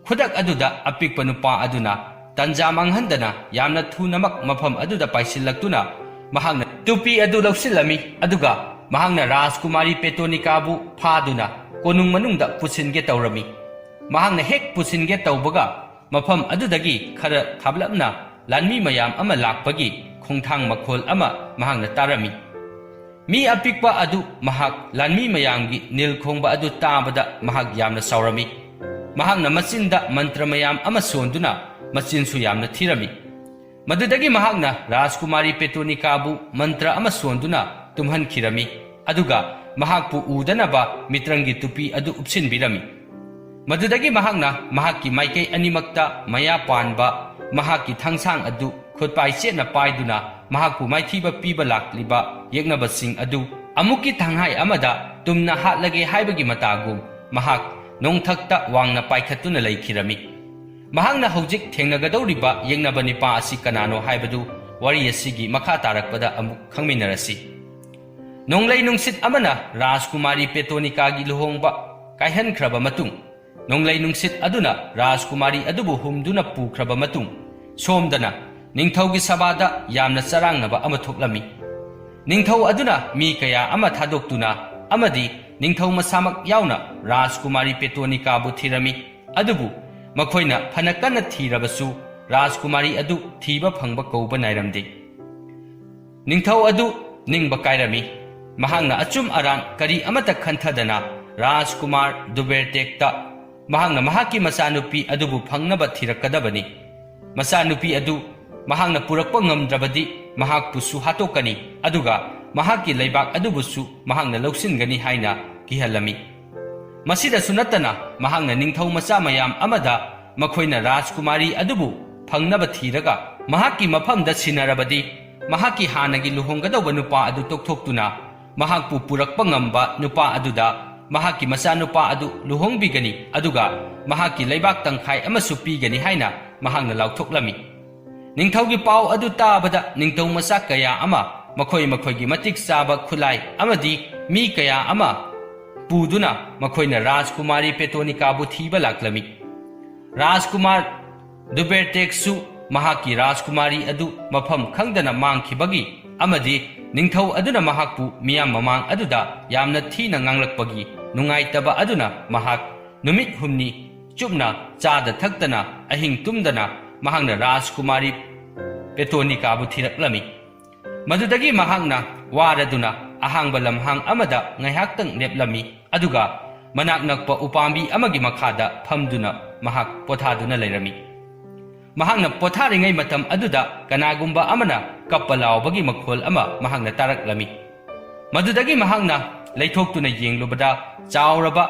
ꯈꯨꯗꯛ ꯑꯗꯨꯗ ꯑꯄꯤꯛꯄ ꯅꯨꯄꯥ ꯑꯗꯨꯅ ꯇꯟꯖꯥ ꯃꯥꯡꯍꯟꯗꯅ ꯌꯥꯝꯅ ꯊꯨꯅꯃꯛ ꯃꯐꯝ ꯑꯗꯨꯗ ꯄꯥꯏꯁꯤꯜꯂꯛꯇꯨꯅ ꯃꯍꯥꯛꯅ ꯇꯨꯄꯤ ꯑꯗꯨ ꯂꯧꯁꯤꯜꯂꯝꯃꯤ꯫ ꯑꯗꯨꯒ ꯃꯍꯥꯛꯅ ꯔꯥꯖꯀꯨꯃꯥꯔꯤ ꯄꯦꯇꯣꯅꯤꯀꯥꯕꯨ ꯐꯥꯗꯨꯅ ꯀꯣꯅꯨꯡ ꯃꯅꯨꯡꯗ ꯄꯨꯁꯤꯟꯒꯦ ꯇꯧꯔꯝꯃꯤ꯫ ꯃꯍꯥꯛꯅ ꯍꯦꯛ ꯄꯨꯁꯤꯟꯒꯦ ꯇꯧꯕꯒ ꯃꯐꯝ ꯑꯗꯨꯗꯒꯤ ꯈꯔ ꯊꯥꯞꯂꯞꯅ ꯂꯥꯟꯃꯤ ꯃꯌꯥꯝ ꯑꯃ ꯂꯥꯛꯄꯒꯤ ꯈꯣꯡꯊꯥꯡ ꯃꯈꯣꯜ ꯑꯃ ꯃꯍꯥꯛꯅ ꯇꯥꯔꯝꯃꯤ꯫ ꯃꯤ ꯑꯄꯤꯛꯄ ꯑꯗꯨ ꯃꯍꯥꯛ ꯂꯥꯟꯃꯤ ꯃꯌꯥꯝꯒꯤ ꯅꯤꯜ ꯈꯣꯡꯕ ꯑꯗꯨ ꯇꯥꯕꯗ ꯃꯍꯥꯛ ꯌꯥꯝꯅ ꯁꯥꯎꯔꯝꯃꯤ꯫ ꯃꯍꯥꯛꯅ ꯃꯆꯤꯟꯗ ꯃꯟꯇ꯭ꯔ ꯃꯌꯥꯝ ꯑꯃ ꯁꯣꯟꯗꯨꯅ ꯃꯆꯤꯟꯁꯨ ꯌꯥꯝꯅ ꯊꯤꯔꯝꯃꯤ꯫ ꯃꯗꯨꯗꯒꯤ ꯃꯍꯥꯛꯅ ꯔꯥꯖꯀꯨꯃꯥꯔꯤ ꯄꯦꯇꯣꯅꯤꯀꯥꯕꯨ ꯃꯟꯇ꯭ꯔ ꯑꯃ ꯁꯣꯟꯗꯨꯅ ꯇꯨꯝꯍꯟꯈꯤꯔꯝꯃꯤ꯫ ꯑꯗꯨꯒ ꯃꯍꯥꯛꯄꯨ ꯎꯗꯅꯕ ꯃꯤꯇ꯭ꯔꯪꯒꯤ ꯇꯨꯄꯤ ꯑꯗꯨ ꯎꯞꯁꯤꯟꯕꯤꯔꯝꯃꯤ꯫ ꯃꯗꯨꯗꯒꯤ ꯃꯍꯥꯛꯅ ꯃꯍꯥꯛꯀꯤ ꯃꯥꯏꯀꯩ ꯑꯅꯤꯃꯛꯇ ꯃꯌꯥ ꯄꯥꯟꯕ ꯃꯍꯥꯛꯀꯤ ꯊꯥꯡꯁꯥꯡ ꯑꯗꯨ ꯈꯨꯠꯄꯥꯏ ꯆꯦꯠꯅ ꯄꯥꯏꯗꯨꯅ ꯃꯍꯥꯛꯄꯨ ꯃꯥꯏꯊꯤꯕ ꯄꯤꯕ ꯂꯥꯛꯂꯤꯕ ꯌꯦꯛꯅꯕꯁꯤꯡ ꯑꯗꯨ ꯑꯃꯨꯛꯀꯤ ꯊꯥꯡꯍꯥꯏ ꯑꯃꯗ ꯇꯨꯝꯅ ꯍꯥꯠꯂꯒꯦ ꯍꯥꯏꯕꯒꯤ ꯃꯇꯥꯒꯨꯝ ꯃꯍꯥꯛ ꯅꯣꯡꯊꯛꯇ ꯋꯥꯡꯅ ꯄꯥꯏꯈꯠꯇꯨꯅ ꯂꯩꯈꯤꯔꯝꯃꯤ꯫ ꯃꯍꯥꯛꯅ ꯍꯧꯖꯤꯛ ꯊꯦꯡꯅꯒꯗꯧꯔꯤꯕ ꯌꯦꯛꯅꯕ ꯅꯤꯄꯥ ꯑꯁꯤ ꯀꯅꯥꯅꯣ ꯍꯥꯏꯕꯗꯨ ꯋꯥꯔꯤ ꯑꯁꯤꯒꯤ ꯃꯈꯥ ꯇꯥꯔꯛꯄꯗ ꯑꯃꯨꯛ ꯈꯪꯃꯤꯟꯅꯔꯁꯤ꯫ ꯅꯣꯡꯂꯩ ꯅꯨꯡꯁꯤꯠ ꯑꯃꯅ ꯔꯥꯖꯀꯨꯃꯥꯔꯤ ꯄꯦꯇꯣꯅꯤꯀꯥꯒꯤ ꯂꯨꯍꯣꯡꯕ ꯀꯥꯏꯍꯟꯈ꯭ꯔꯕ ꯃꯇꯨꯡ, ꯅꯣꯡꯂꯩ ꯅꯨꯡꯁꯤꯠ ꯑꯗꯨꯅ ꯔꯥꯖꯀꯨꯃꯥꯔꯤ ꯑꯗꯨꯕꯨ ꯍꯨꯝꯗꯨꯅ ꯄꯨꯈ꯭ꯔꯕ ꯃꯇꯨꯡ, ꯁꯣꯝꯗꯅ ꯅꯤꯡꯊꯧꯒꯤ ꯁꯚꯥꯗ ꯌꯥꯝꯅ ꯆꯔꯥꯡꯅꯕ ꯑꯃ ꯊꯣꯛꯂꯝꯃꯤ꯫ ꯅꯤꯡꯊꯧ ꯑꯗꯨꯅ ꯃꯤ ꯀꯌꯥ ꯑꯃ ꯊꯥꯗꯣꯛꯇꯨꯅ ꯑꯃꯗꯤ ꯅꯤꯡꯊꯧ ꯃꯁꯥꯃꯛ ꯌꯥꯎꯅ ꯔꯥꯖꯀꯨꯃꯥꯔꯤ ꯄꯦꯇꯣꯅꯤꯀꯥꯕꯨ ꯊꯤꯔꯝꯃꯤ꯫ ꯑꯗꯨꯕꯨ ꯃꯈꯣꯏꯅ ꯐꯅ ꯀꯟꯅ ꯊꯤꯔꯕꯁꯨ ꯔꯥꯖꯀꯨꯃꯥꯔꯤ ꯑꯗꯨ ꯊꯤꯕ ꯐꯪꯕ ꯀꯧꯕ ꯅꯥꯏꯔꯝꯗꯦ꯫ ꯅꯤꯡꯊꯧ ꯑꯗꯨ ꯅꯤꯡꯕ ꯀꯥꯏꯔꯝꯃꯤ꯫ ꯃꯍꯥꯛꯅ ꯑꯆꯨꯝ ꯑꯔꯥꯟ ꯀꯔꯤ ꯑꯃꯠꯇ ꯈꯟꯊꯗꯅ ꯔꯥꯖꯀꯨꯃꯥꯔ ꯗꯨꯕꯦꯔꯇꯦꯛꯇ ꯃꯍꯥꯛꯅ ꯃꯍꯥꯛꯀꯤ ꯃꯆꯥꯅꯨꯄꯤ ꯑꯗꯨꯕꯨ ꯐꯪꯅꯕ ꯊꯤꯔꯛꯀꯗꯕꯅꯤ꯫ ꯃꯆꯥꯅꯨꯄꯤ ꯑꯗꯨ ꯃꯍꯥꯛꯅ ꯄꯨꯔꯛꯄ ꯉꯝꯗ꯭ꯔꯕꯗꯤ ꯃꯍꯥꯛꯄꯨꯁꯨ ꯍꯥꯠꯇꯣꯛꯀꯅꯤ, ꯑꯗꯨꯒ ꯃꯍꯥꯛꯀꯤ ꯂꯩꯕꯥꯛ ꯑꯗꯨꯕꯨꯁꯨ ꯃꯍꯥꯛꯅ ꯂꯧꯁꯤꯟꯒꯅꯤ ꯍꯥꯏꯅ ꯀꯤꯍꯜꯂꯝꯃꯤ꯫ ꯃꯁꯤꯗꯁꯨ ꯅꯠꯇꯅ, ꯃꯍꯥꯛꯅ ꯅꯤꯡꯊꯧ ꯃꯆꯥ ꯃꯌꯥꯝ ꯑꯃꯗ ꯃꯈꯣꯏꯅ ꯔꯥꯖꯀꯨꯃꯥꯔꯤ ꯑꯗꯨꯕꯨ ꯐꯪꯅꯕ ꯊꯤꯔꯒ ꯃꯍꯥꯛꯀꯤ ꯃꯐꯝꯗ ꯁꯤꯟꯅꯔꯕꯗꯤ, ꯃꯍꯥꯛꯀꯤ ꯍꯥꯟꯅꯒꯤ ꯂꯨꯍꯣꯡꯒꯗꯧꯕ ꯅꯨꯄꯥ ꯑꯗꯨ ꯇꯣꯛꯊꯣꯛꯇꯨꯅ ꯃꯍꯥꯛꯄꯨ ꯄꯨꯔꯛꯄ ꯉꯝꯕ ꯅꯨꯄꯥ ꯑꯗꯨꯗ ꯃꯍꯥꯛꯀꯤ ꯃꯆꯥꯅꯨꯄꯥ ꯑꯗꯨ ꯂꯨꯍꯣꯡꯕꯤꯒꯅꯤ, ꯑꯗꯨꯒ ꯃꯍꯥꯛꯀꯤ ꯂꯩꯕꯥꯛ ꯇꯪꯈꯥꯏ ꯑꯃꯁꯨ ꯄꯤꯒꯅꯤ ꯍꯥꯏꯅ ꯃꯍꯥꯛꯅ ꯂꯥꯎꯊꯣꯛꯂꯝꯃꯤ꯫ ꯅꯤꯡꯊꯧꯒꯤ ꯄꯥꯎ ꯑꯗꯨ ꯇꯥꯕꯗ ꯅꯤꯡꯊꯧ ꯃꯆꯥ ꯀꯌꯥ ꯑꯃ ꯃꯈꯣꯏ ꯃꯈꯣꯏꯒꯤ ꯃꯇꯤꯛ ꯆꯥꯕ ꯈꯨꯠꯂꯥꯏ ꯑꯃꯗꯤ ꯃꯤ ꯀꯌꯥ ꯑꯃ ꯄꯨꯗꯨꯅ ꯃꯈꯣꯏꯅ ꯔꯥꯖꯀꯨꯃꯥꯔꯤ ꯄꯦꯇꯣꯅꯤꯀꯥꯕꯨ ꯊꯤꯕ ꯂꯥꯛꯂꯝꯃꯤ꯫ ꯔꯥꯖꯀꯨꯃꯥꯔ ꯗꯨꯕꯦꯔꯇꯦꯛꯁꯨ ꯃꯍꯥꯛꯀꯤ ꯔꯥꯖꯀꯨꯃꯥꯔꯤ ꯑꯗꯨ ꯃꯐꯝ ꯈꯪꯗꯅ ꯃꯥꯡꯈꯤꯕꯒꯤ ꯑꯃꯗꯤ ꯅꯤꯡꯊꯧ ꯑꯗꯨꯅ ꯃꯍꯥꯛꯄꯨ ꯃꯤꯌꯥꯝ ꯃꯃꯥꯡ ꯑꯗꯨꯗ ꯌꯥꯝꯅ ꯊꯤꯅ ꯉꯥꯡꯂꯛꯄꯒꯤ ꯅꯨꯡꯉꯥꯏꯇꯕ ꯑꯗꯨꯅ ꯃꯍꯥꯛ ꯅꯨꯃꯤꯠ ꯍꯨꯝꯅꯤ ꯆꯨꯞꯅ ꯆꯥꯗ ꯊꯛꯇꯅ ꯑꯍꯤꯡ ꯇꯨꯝꯗꯅ ꯃꯍꯥꯛꯅ ꯔꯥꯖꯀꯨꯃꯥꯔꯤ ꯄꯦꯇꯣꯅꯤꯀꯥꯕꯨ ꯊꯤꯔꯛꯂꯝꯃꯤ꯫ ꯃꯗꯨꯗꯒꯤ ꯃꯍꯥꯛꯅ ꯋꯥꯔꯗꯨꯅ ꯑꯍꯥꯡꯕ ꯂꯝꯍꯥꯡ ꯑꯃꯗ ꯉꯥꯏꯍꯥꯛꯇꯪ ꯂꯦꯞꯂꯝꯃꯤ, ꯑꯗꯨꯒ ꯃꯅꯥꯛ ꯅꯛꯄ ꯎꯄꯥꯝꯕꯤ ꯑꯃꯒꯤ ꯃꯈꯥꯗ ꯐꯝꯗꯨꯅ ꯃꯍꯥꯛ ꯄꯣꯊꯥꯗꯨꯅ ꯂꯩꯔꯝꯃꯤ꯫ ꯃꯍꯥꯛꯅ ꯄꯣꯊꯥꯔꯤꯉꯩ ꯃꯇꯝ ꯑꯗꯨꯗ ꯀꯅꯥꯒꯨꯝꯕ ꯑꯃꯅ ꯀꯞꯄ ꯂꯥꯎꯕꯒꯤ ꯃꯈꯣꯜ ꯑꯃ ꯃꯍꯥꯛꯅ ꯇꯥꯔꯛꯂꯝꯃꯤ꯫ ꯃꯗꯨꯗꯒꯤ ꯃꯍꯥꯛꯅ ꯂꯩꯊꯣꯛꯇꯨꯅ ꯌꯦꯡꯂꯨꯕꯗ, ꯆꯥꯎꯔꯕ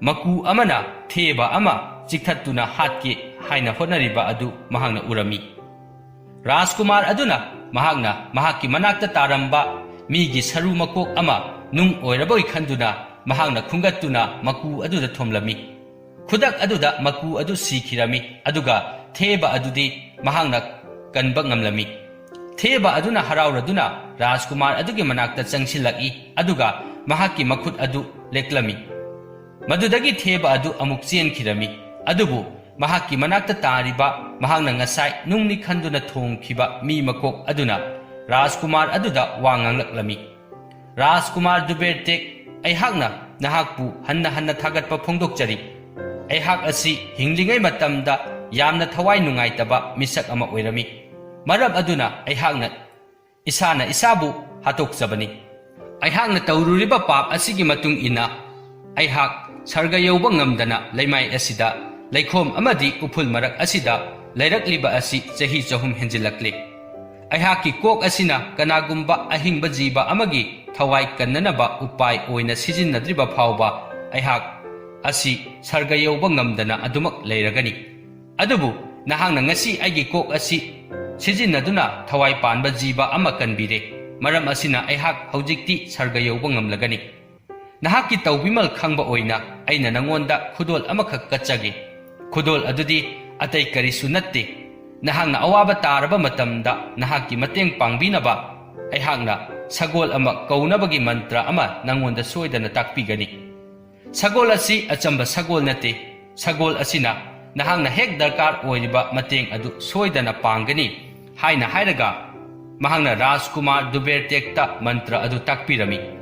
ꯃꯀꯨ ꯑꯃꯅ ꯊꯦꯕ ꯑꯃ ꯆꯤꯛꯊꯠꯇꯨꯅ ꯍꯥꯠꯀꯦ ꯍꯥꯏꯅ ꯍꯣꯠꯅꯔꯤꯕ ꯑꯗꯨ ꯃꯍꯥꯛꯅ ꯎꯔꯝꯃꯤ꯫ ꯔꯥꯖꯀꯨꯃꯥꯔ ꯑꯗꯨꯅ ꯃꯍꯥꯛꯅ ꯃꯍꯥꯛꯀꯤ ꯃꯅꯥꯛꯇ ꯇꯥꯔꯝꯕ ꯃꯤꯒꯤ ꯁꯔꯨ ꯃꯀꯣꯛ ꯑꯃ ꯅꯨꯡ ꯑꯣꯏꯔꯕꯣꯏ ꯈꯟꯗꯨꯅ ꯃꯍꯥꯛꯅ ꯈꯨꯟꯒꯠꯇꯨꯅ ꯃꯀꯨ ꯑꯗꯨꯗ ꯊꯣꯝꯂꯝꯃꯤ꯫ ꯈꯨꯗꯛ ꯑꯗꯨꯗ ꯃꯀꯨ ꯑꯗꯨ ꯁꯤꯈꯤꯔꯝꯃꯤ, ꯑꯗꯨꯒ ꯊꯦꯕ ꯑꯗꯨꯗꯤ ꯃꯍꯥꯛꯅ ꯀꯟꯕ ꯉꯝꯂꯝꯃꯤ꯫ ꯊꯦꯕ ꯑꯗꯨꯅ ꯍꯔꯥꯎꯔꯗꯨꯅ ꯔꯥꯖꯀꯨꯃꯥꯔ ꯑꯗꯨꯒꯤ ꯃꯅꯥꯛꯇ ꯆꯪꯁꯤꯜꯂꯛꯏ, ꯑꯗꯨꯒ ꯃꯍꯥꯛꯀꯤ ꯃꯈꯨꯠ ꯑꯗꯨ ꯂꯦꯛꯂꯝꯃꯤ꯫ ꯃꯗꯨꯗꯒꯤ ꯊꯦꯕ ꯑꯗꯨ ꯑꯃꯨꯛ ꯆꯦꯟꯈꯤꯔꯝꯃꯤ꯫ ꯑꯗꯨꯕꯨ ꯃꯍꯥꯛꯀꯤ ꯃꯅꯥꯛꯇ ꯇꯥꯔꯤꯕ, ꯃꯍꯥꯛꯅ ꯉꯁꯥꯏ ꯅꯨꯡꯅꯤ ꯈꯟꯗꯨꯅ ꯊꯣꯡꯈꯤꯕ ꯃꯤ ꯃꯀꯣꯛ ꯑꯗꯨꯅ ꯔꯥꯖꯀꯨꯃꯥꯔ ꯑꯗꯨꯗ ꯋꯥ ꯉꯥꯡꯂꯛꯂꯝꯃꯤ꯫ "ꯔꯥꯖꯀꯨꯃꯥꯔ ꯗꯨꯕꯦꯔꯇꯦꯛ, ꯑꯩꯍꯥꯛꯅ ꯅꯍꯥꯛꯄꯨ ꯍꯟꯅ ꯍꯟꯅ ꯊꯥꯒꯠꯄ ꯐꯣꯡꯗꯣꯛꯆꯔꯤ꯫ ꯑꯩꯍꯥꯛ ꯑꯁꯤ ꯍꯤꯡꯂꯤꯉꯩ ꯃꯇꯝꯗ ꯌꯥꯝꯅ ꯊꯋꯥꯏ ꯅꯨꯡꯉꯥꯏꯇꯕ ꯃꯤꯁꯛ ꯑꯃ ꯑꯣꯏꯔꯝꯃꯤ꯫ ꯃꯔꯝ ꯑꯗꯨꯅ ꯑꯩꯍꯥꯛꯅ ꯏꯁꯥꯅ ꯏꯁꯥꯕꯨ ꯍꯥꯠꯇꯣꯛꯆꯕꯅꯤ꯫ ꯑꯩꯍꯥꯛꯅ ꯇꯧꯔꯨꯔꯤꯕ ꯄꯥꯞ ꯑꯁꯤꯒꯤ ꯃꯇꯨꯡ ꯏꯟꯅ ꯑꯩꯍꯥꯛ ꯁꯔꯒ ꯌꯧꯕ ꯉꯝꯗꯅ ꯂꯩꯃꯥꯏ ꯑꯁꯤꯗ, ꯂꯩꯈꯣꯝ ꯑꯃꯗꯤ ꯎꯐꯨꯜ ꯃꯔꯛ ꯑꯁꯤꯗ ꯂꯩꯔꯛꯂꯤꯕ ꯑꯁꯤ ꯆꯍꯤ ꯆꯍꯨꯝ ꯍꯦꯟꯖꯤꯜꯂꯛꯂꯦ꯫ ꯑꯩꯍꯥꯛꯀꯤ ꯀꯣꯛ ꯑꯁꯤꯅ ꯀꯅꯥꯒꯨꯝꯕ ꯑꯍꯤꯡꯕ ꯖꯤꯕ ꯑꯃꯒꯤ ꯊꯋꯥꯏ ꯀꯟꯅꯅꯕ ꯎꯄꯥꯏ ꯑꯣꯏꯅ ꯁꯤꯖꯤꯟꯅꯗ꯭ꯔꯤꯕ ꯐꯥꯎꯕ ꯑꯩꯍꯥꯛ ꯑꯁꯤ ꯁꯔꯒ ꯌꯧꯕ ꯉꯝꯗꯅ ꯑꯗꯨꯃꯛ ꯂꯩꯔꯒꯅꯤ꯫ ꯑꯗꯨꯕꯨ ꯅꯍꯥꯛꯅ ꯉꯁꯤ ꯑꯩꯒꯤ ꯀꯣꯛ ꯑꯁꯤ ꯁꯤꯖꯤꯟꯅꯗꯨꯅ ꯊꯋꯥꯏ ꯄꯥꯟꯕ ꯖꯤꯕ ꯑꯃ ꯀꯟꯕꯤꯔꯦ꯫ ꯃꯔꯝ ꯑꯁꯤꯅ ꯑꯩꯍꯥꯛ ꯍꯧꯖꯤꯛꯇꯤ ꯁꯔꯒ ꯌꯧꯕ ꯉꯝꯂꯒꯅꯤ꯫ ꯅꯍꯥꯛꯀꯤ ꯇꯧꯕꯤꯃꯜ ꯈꯪꯕ ꯑꯣꯏꯅ ꯑꯩꯅ ꯅꯉꯣꯟꯗ ꯈꯨꯗꯣꯜ ꯑꯃꯈꯛ ꯀꯠꯆꯒꯦ꯫ ꯈꯨꯗꯣꯜ ꯑꯗꯨꯗꯤ ꯑꯇꯩ ꯀꯔꯤꯁꯨ ꯅꯠꯇꯦ꯫ ꯅꯍꯥꯛꯅ ꯑꯋꯥꯕ ꯇꯥꯔꯕ ꯃꯇꯝꯗ ꯅꯍꯥꯛꯀꯤ ꯃꯇꯦꯡ ꯄꯥꯡꯕꯤꯅꯕ ꯑꯩꯍꯥꯛꯅ ꯁꯒꯣꯜ ꯑꯃ ꯀꯧꯅꯕꯒꯤ ꯃꯟꯇ꯭ꯔ ꯑꯃ ꯅꯉꯣꯟꯗ ꯁꯣꯏꯗꯅ ꯇꯥꯛꯄꯤꯒꯅꯤ꯫ ꯁꯒꯣꯜ ꯑꯁꯤ ꯑꯆꯝꯕ ꯁꯒꯣꯜ ꯅꯠꯇꯦ꯫ ꯁꯒꯣꯜ ꯑꯁꯤꯅ ꯅꯍꯥꯛꯅ ꯍꯦꯛ ꯗꯔꯀꯥꯔ ꯑꯣꯏꯔꯤꯕ ꯃꯇꯦꯡ ꯑꯗꯨ ꯁꯣꯏꯗꯅ ꯄꯥꯡꯒꯅꯤ" ꯍꯥꯏꯅ ꯍꯥꯏꯔꯒ ꯃꯍꯥꯛꯅ ꯔꯥꯖꯀꯨꯃꯥꯔ ꯗꯨꯕꯦꯔꯇꯦꯛꯇ ꯃꯟꯇ꯭ꯔ ꯑꯗꯨ ꯇꯥꯛꯄꯤꯔꯝꯃꯤ꯫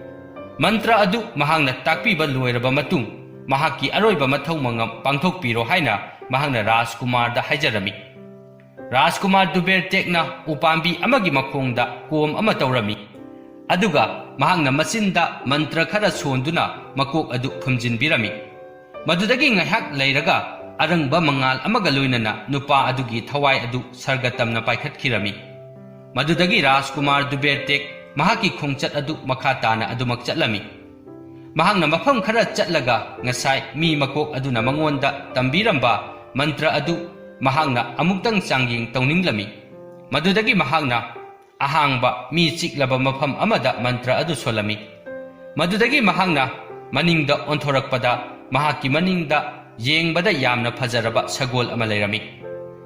ꯃꯟꯇ꯭ꯔ ꯑꯗꯨ ꯃꯍꯥꯛꯅ ꯇꯥꯛꯄꯤꯕ ꯂꯣꯏꯔꯕ ꯃꯇꯨꯡ, ꯃꯍꯥꯛꯀꯤ ꯑꯔꯣꯏꯕ ꯃꯊꯧ ꯃꯉꯝ ꯄꯥꯡꯊꯣꯛꯄꯤꯔꯣ ꯍꯥꯏꯅ ꯃꯍꯥꯛꯅ ꯔꯥꯖꯀꯨꯃꯥꯔꯗ ꯍꯥꯏꯖꯔꯝꯃꯤ꯫ ꯔꯥꯖꯀꯨꯃꯥꯔ ꯗꯨꯕꯦꯔꯇꯦꯛꯅ ꯎꯄꯥꯝꯕꯤ ꯑꯃꯒꯤ ꯃꯈꯣꯡꯗ ꯀꯣꯝ ꯑꯃ ꯇꯧꯔꯝꯃꯤ, ꯑꯗꯨꯒ ꯃꯍꯥꯛꯅ ꯃꯆꯤꯟꯗ ꯃꯟꯇ꯭ꯔ ꯈꯔ ꯁꯣꯟꯗꯨꯅ ꯃꯀꯣꯛ ꯑꯗꯨ ꯐꯨꯝꯖꯤꯟꯕꯤꯔꯝꯃꯤ꯫ ꯃꯗꯨꯗꯒꯤ ꯉꯥꯏꯍꯥꯛ ꯂꯩꯔꯒ ꯑꯔꯪꯕ ꯃꯉꯥꯜ ꯑꯃꯒ ꯂꯣꯏꯅꯅ ꯅꯨꯄꯥ ꯑꯗꯨꯒꯤ ꯊꯋꯥꯏ ꯑꯗꯨ ꯁꯔꯒ ꯇꯝꯅ ꯄꯥꯏꯈꯠꯈꯤꯔꯝꯃꯤ꯫ ꯃꯗꯨꯗꯒꯤ ꯔꯥꯖꯀꯨꯃꯥꯔ ꯗꯨꯕꯦꯔꯇꯦꯛ ꯃꯍꯥꯛꯀꯤ ꯈꯣꯡꯆꯠ ꯑꯗꯨ ꯃꯈꯥ ꯇꯥꯅ ꯑꯗꯨꯃꯛ ꯆꯠꯂꯝꯃꯤ꯫ ꯃꯍꯥꯛꯅ ꯃꯐꯝ ꯈꯔ ꯆꯠꯂꯒ ꯉꯁꯥꯏ ꯃꯤ ꯃꯀꯣꯛ ꯑꯗꯨꯅ ꯃꯉꯣꯟꯗ ꯇꯝꯕꯤꯔꯝꯕ ꯃꯟꯇ꯭ꯔ ꯑꯗꯨ ꯃꯍꯥꯛꯅ ꯑꯃꯨꯛꯇꯪ ꯆꯥꯡꯌꯦꯡ ꯇꯧꯅꯤꯡꯂꯝꯃꯤ꯫ ꯃꯗꯨꯗꯒꯤ ꯃꯍꯥꯛꯅ ꯑꯍꯥꯡꯕ ꯃꯤ ꯆꯤꯛꯂꯕ ꯃꯐꯝ ꯑꯃꯗ ꯃꯟꯇ꯭ꯔ ꯑꯗꯨ ꯁꯣꯜꯂꯝꯃꯤ꯫ ꯃꯗꯨꯗꯒꯤ ꯃꯍꯥꯛꯅ ꯃꯅꯤꯡꯗ ꯑꯣꯟꯊꯣꯔꯛꯄꯗ ꯃꯍꯥꯛꯀꯤ ꯃꯅꯤꯡꯗ ꯌꯦꯡꯕꯗ ꯌꯥꯝꯅ ꯐꯖꯔꯕ ꯁꯒꯣꯜ ꯑꯃ ꯂꯩꯔꯝꯃꯤ꯫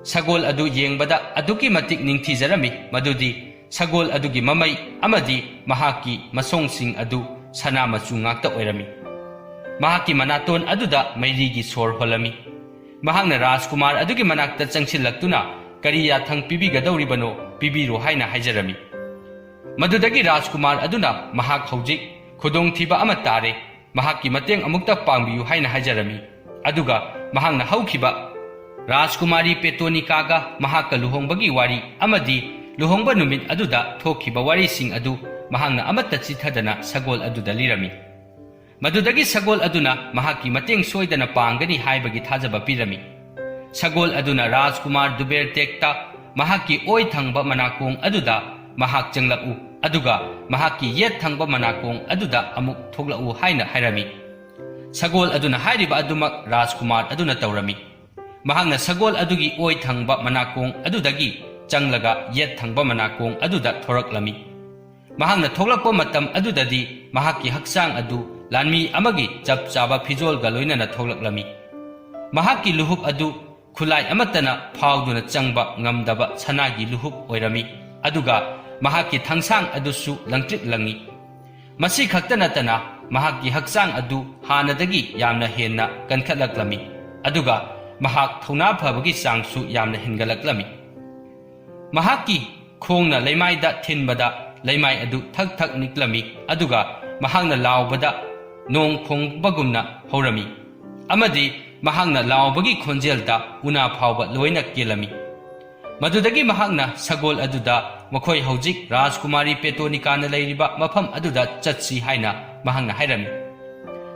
ꯁꯒꯣꯜ ꯑꯗꯨ ꯌꯦꯡꯕꯗ ꯑꯗꯨꯛꯀꯤ ꯃꯇꯤꯛ ꯅꯤꯡꯊꯤꯖꯔꯝꯃꯤ, ꯃꯗꯨꯗꯤ ꯁꯒꯣꯜ ꯑꯗꯨꯒꯤ ꯃꯃꯩ ꯑꯃꯗꯤ ꯃꯍꯥꯛꯀꯤ ꯃꯁꯣꯡꯁꯤꯡ ꯑꯗꯨ ꯁꯅꯥ ꯃꯆꯨ ꯉꯥꯛꯇ ꯑꯣꯏꯔꯝꯃꯤ꯫ ꯃꯍꯥꯛꯀꯤ ꯃꯅꯥꯇꯣꯟ ꯑꯗꯨꯗ ꯃꯩꯔꯤꯒꯤ ꯁꯣꯔ ꯍꯣꯜꯂꯝꯃꯤ꯫ ꯃꯍꯥꯛꯅ ꯔꯥꯖꯀꯨꯃꯥꯔ ꯑꯗꯨꯒꯤ ꯃꯅꯥꯛꯇ ꯆꯪꯁꯤꯜꯂꯛꯇꯨꯅ, "ꯀꯔꯤ ꯌꯥꯊꯪ ꯄꯤꯕꯤꯒꯗꯧꯔꯤꯕꯅꯣ, ꯄꯤꯕꯤꯔꯣ" ꯍꯥꯏꯅ ꯍꯥꯏꯖꯔꯝꯃꯤ꯫ ꯃꯗꯨꯗꯒꯤ ꯔꯥꯖꯀꯨꯃꯥꯔ ꯑꯗꯨꯅ ꯃꯍꯥꯛ ꯍꯧꯖꯤꯛ ꯈꯨꯗꯣꯡꯊꯤꯕ ꯑꯃ ꯇꯥꯔꯦ, ꯃꯍꯥꯛꯀꯤ ꯃꯇꯦꯡ ꯑꯃꯨꯛꯇ ꯄꯥꯡꯕꯤꯌꯨ ꯍꯥꯏꯅ ꯍꯥꯏꯖꯔꯝꯃꯤ꯫ ꯑꯗꯨꯒ ꯃꯍꯥꯛꯅ ꯍꯧꯈꯤꯕ ꯔꯥꯖꯀꯨꯃꯥꯔꯤ ꯄꯦꯇꯣꯅꯤꯀꯥꯒ ꯃꯍꯥꯛꯀ ꯂꯨꯍꯣꯡꯕꯒꯤ ꯋꯥꯔꯤ ꯑꯃꯗꯤ ꯂꯨꯍꯣꯡꯕ ꯅꯨꯃꯤꯠ ꯑꯗꯨꯗ ꯊꯣꯛꯈꯤꯕ ꯋꯥꯔꯤꯁꯤꯡ ꯑꯗꯨ ꯃꯍꯥꯛꯅ ꯑꯃꯠꯇ ꯆꯤꯊꯗꯅ ꯁꯒꯣꯜ ꯑꯗꯨꯗ ꯂꯤꯔꯝꯃꯤ꯫ ꯃꯗꯨꯗꯒꯤ ꯁꯒꯣꯜ ꯑꯗꯨꯅ ꯃꯍꯥꯛꯀꯤ ꯃꯇꯦꯡ ꯁꯣꯏꯗꯅ ꯄꯥꯡꯒꯅꯤ ꯍꯥꯏꯕꯒꯤ ꯊꯥꯖꯕ ꯄꯤꯔꯝꯃꯤ꯫ ꯁꯒꯣꯜ ꯑꯗꯨꯅ ꯔꯥꯖꯀꯨꯃꯥꯔ ꯗꯨꯕꯦꯔꯇꯦꯛꯇ ꯃꯍꯥꯛꯀꯤ ꯑꯣꯏ ꯊꯪꯕ ꯃꯅꯥꯀꯣꯡ ꯑꯗꯨꯗ ꯃꯍꯥꯛ ꯆꯪꯂꯛꯎ, ꯑꯗꯨꯒ ꯃꯍꯥꯛꯀꯤ ꯌꯦꯠ ꯊꯪꯕ ꯃꯅꯥꯀꯣꯡ ꯑꯗꯨꯗ ꯑꯃꯨꯛ ꯊꯣꯛꯂꯛꯎ ꯍꯥꯏꯅ ꯍꯥꯏꯔꯝꯃꯤ꯫ ꯁꯒꯣꯜ ꯑꯗꯨꯅ ꯍꯥꯏꯔꯤꯕ ꯑꯗꯨꯃꯛ ꯔꯥꯖꯀꯨꯃꯥꯔ ꯑꯗꯨꯅ ꯇꯧꯔꯝꯃꯤ꯫ ꯃꯍꯥꯛꯅ ꯁꯒꯣꯜ ꯑꯗꯨꯒꯤ ꯑꯣꯏ ꯊꯪꯕ ꯃꯅꯥꯀꯣꯡ ꯑꯗꯨꯗꯒꯤ ꯆꯪꯂꯒ ꯌꯦꯠ ꯊꯪꯕ ꯃꯅꯥꯀꯣꯡ ꯑꯗꯨꯗ ꯊꯣꯔꯛꯂꯝꯃꯤ꯫ ꯃꯍꯥꯛꯅ ꯊꯣꯛꯂꯛꯄ ꯃꯇꯝ ꯑꯗꯨꯗꯗꯤ ꯃꯍꯥꯛꯀꯤ ꯍꯛꯆꯥꯡ ꯑꯗꯨ ꯂꯥꯟꯃꯤ ꯑꯃꯒꯤ ꯆꯞ ꯆꯥꯕ ꯐꯤꯖꯣꯜꯒ ꯂꯣꯏꯅꯅ ꯊꯣꯛꯂꯛꯂꯝꯃꯤ꯫ ꯃꯍꯥꯛꯀꯤ ꯂꯨꯍꯨꯞ ꯑꯗꯨ ꯈꯨꯠꯂꯥꯏ ꯑꯃꯠꯇꯅ ꯐꯥꯎꯗꯨꯅ ꯆꯪꯕ ꯉꯝꯗꯕ ꯁꯅꯥꯒꯤ ꯂꯨꯍꯨꯞ ꯑꯣꯏꯔꯝꯃꯤ, ꯑꯗꯨꯒ ꯃꯍꯥꯛꯀꯤ ꯊꯥꯡꯁꯥꯡ ꯑꯗꯨꯁꯨ ꯂꯪꯇ꯭ꯔꯤꯛ ꯂꯪꯏ꯫ ꯃꯁꯤ ꯈꯛꯇ ꯅꯠꯇꯅ ꯃꯍꯥꯛꯀꯤ ꯍꯛꯆꯥꯡ ꯑꯗꯨ ꯍꯥꯟꯅꯗꯒꯤ ꯌꯥꯝꯅ ꯍꯦꯟꯅ ꯀꯟꯈꯠꯂꯛꯂꯝꯃꯤ, ꯑꯗꯨꯒ ꯃꯍꯥꯛ ꯊꯧꯅꯥ ꯐꯕꯒꯤ ꯆꯥꯡꯁꯨ ꯌꯥꯝꯅ ꯍꯦꯟꯒꯠꯂꯛꯂꯝꯃꯤ꯫ ꯃꯍꯥꯛꯀꯤ ꯈꯣꯡꯅ ꯂꯩꯃꯥꯏꯗ ꯊꯤꯟꯕꯗ ꯂꯩꯃꯥꯏ ꯑꯗꯨ ꯊꯛ ꯊꯛ ꯅꯤꯛꯂꯝꯃꯤ, ꯑꯗꯨꯒ ꯃꯍꯥꯛꯅ ꯂꯥꯎꯕꯗ ꯅꯣꯡ ꯈꯣꯡꯕꯒꯨꯝꯅ ꯍꯧꯔꯝꯃꯤ, ꯑꯃꯗꯤ ꯃꯍꯥꯛꯅ ꯂꯥꯎꯕꯒꯤ ꯈꯣꯟꯖꯦꯜꯗ ꯎꯅꯥ ꯐꯥꯎꯕ ꯂꯣꯏꯅ ꯀꯦꯜꯂꯝꯃꯤ꯫ ꯃꯗꯨꯗꯒꯤ ꯃꯍꯥꯛꯅ ꯁꯒꯣꯜ ꯑꯗꯨꯗ, "ꯃꯈꯣꯏ ꯍꯧꯖꯤꯛ ꯔꯥꯖꯀꯨꯃꯥꯔꯤ ꯄꯦꯇꯣꯅꯤꯀꯥꯅ ꯂꯩꯔꯤꯕ ꯃꯐꯝ ꯑꯗꯨꯗ ꯆꯠꯁꯤ" ꯍꯥꯏꯅ ꯃꯍꯥꯛꯅ ꯍꯥꯏꯔꯝꯃꯤ꯫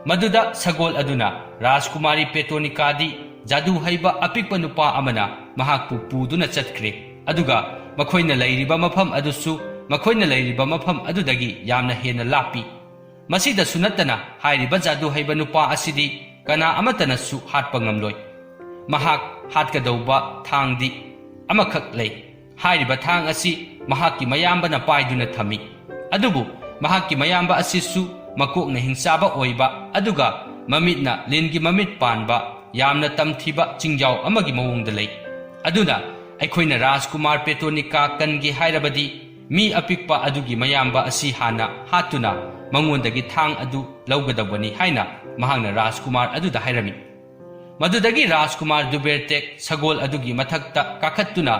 ꯃꯗꯨꯗ ꯁꯒꯣꯜ ꯑꯗꯨꯅ, "ꯔꯥꯖꯀꯨꯃꯥꯔꯤ ꯄꯦꯇꯣꯅꯤꯀꯥꯗꯤ ꯖꯥꯗꯨ ꯍꯩꯕ ꯑꯄꯤꯛꯄ ꯅꯨꯄꯥ ꯑꯃꯅ ꯃꯍꯥꯛꯄꯨ ꯄꯨꯗꯨꯅ ꯆꯠꯈ꯭ꯔꯦ, ꯑꯗꯨꯒ ꯃꯈꯣꯏꯅ ꯂꯩꯔꯤꯕ ꯃꯐꯝ ꯑꯗꯨꯁꯨ ꯃꯈꯣꯏꯅ ꯂꯩꯔꯤꯕ ꯃꯐꯝ ꯑꯗꯨꯗꯒꯤ ꯌꯥꯝꯅ ꯍꯦꯟꯅ ꯂꯥꯞꯄꯤ꯫ ꯃꯁꯤꯗꯁꯨ ꯅꯠꯇꯅ, ꯍꯥꯏꯔꯤꯕ ꯖꯥꯗꯨ ꯍꯩꯕ ꯅꯨꯄꯥ ꯑꯁꯤꯗꯤ ꯀꯅꯥ ꯑꯃꯠꯇꯅꯁꯨ ꯍꯥꯠꯄ ꯉꯝꯂꯣꯏ꯫ ꯃꯍꯥꯛ ꯍꯥꯠꯀꯗꯧꯕ ꯊꯥꯡꯗꯤ ꯑꯃꯈꯛ ꯂꯩ꯫ ꯍꯥꯏꯔꯤꯕ ꯊꯥꯡ ꯑꯁꯤ ꯃꯍꯥꯛꯀꯤ ꯃꯌꯥꯝꯕꯅ ꯄꯥꯏꯗꯨꯅ ꯊꯝꯃꯤ꯫ ꯑꯗꯨꯕꯨ ꯃꯍꯥꯛꯀꯤ ꯃꯌꯥꯝꯕ ꯑꯁꯤꯁꯨ ꯃꯀꯣꯛꯅ ꯍꯤꯡꯆꯥꯕ ꯑꯣꯏꯕ, ꯑꯗꯨꯒ ꯃꯃꯤꯠꯅ ꯂꯤꯟꯒꯤ ꯃꯃꯤꯠ ꯄꯥꯟꯕ, ꯌꯥꯝꯅ ꯇꯝꯊꯤꯕ ꯆꯤꯡꯖꯥꯎ ꯑꯃꯒꯤ ꯃꯑꯣꯡꯗ ꯂꯩ꯫ ꯑꯗꯨꯅ ꯑꯩꯈꯣꯏꯅ ꯔꯥꯖꯀꯨꯃꯥꯔ ꯄꯦꯇꯣꯅꯤꯀꯥ ꯀꯟꯒꯦ ꯍꯥꯏꯔꯕꯗꯤ, ꯃꯤ ꯑꯄꯤꯛꯄ ꯑꯗꯨꯒꯤ ꯃꯌꯥꯝꯕ ꯑꯁꯤ ꯍꯥꯟꯅ ꯍꯥꯠꯇꯨꯅ ꯃꯉꯣꯟꯗꯒꯤ ꯊꯥꯡ ꯑꯗꯨ ꯂꯧꯒꯗꯧꯕꯅꯤ" ꯍꯥꯏꯅ ꯃꯍꯥꯛꯅ ꯔꯥꯖꯀꯨꯃꯥꯔ ꯑꯗꯨꯗ ꯍꯥꯏꯔꯝꯃꯤ꯫ ꯃꯗꯨꯗꯒꯤ ꯔꯥꯖꯀꯨꯃꯥꯔ ꯗꯨꯕꯦꯔꯇꯦꯛ ꯁꯒꯣꯜ ꯑꯗꯨꯒꯤ ꯃꯊꯛꯇ ꯀꯥꯈꯠꯇꯨꯅ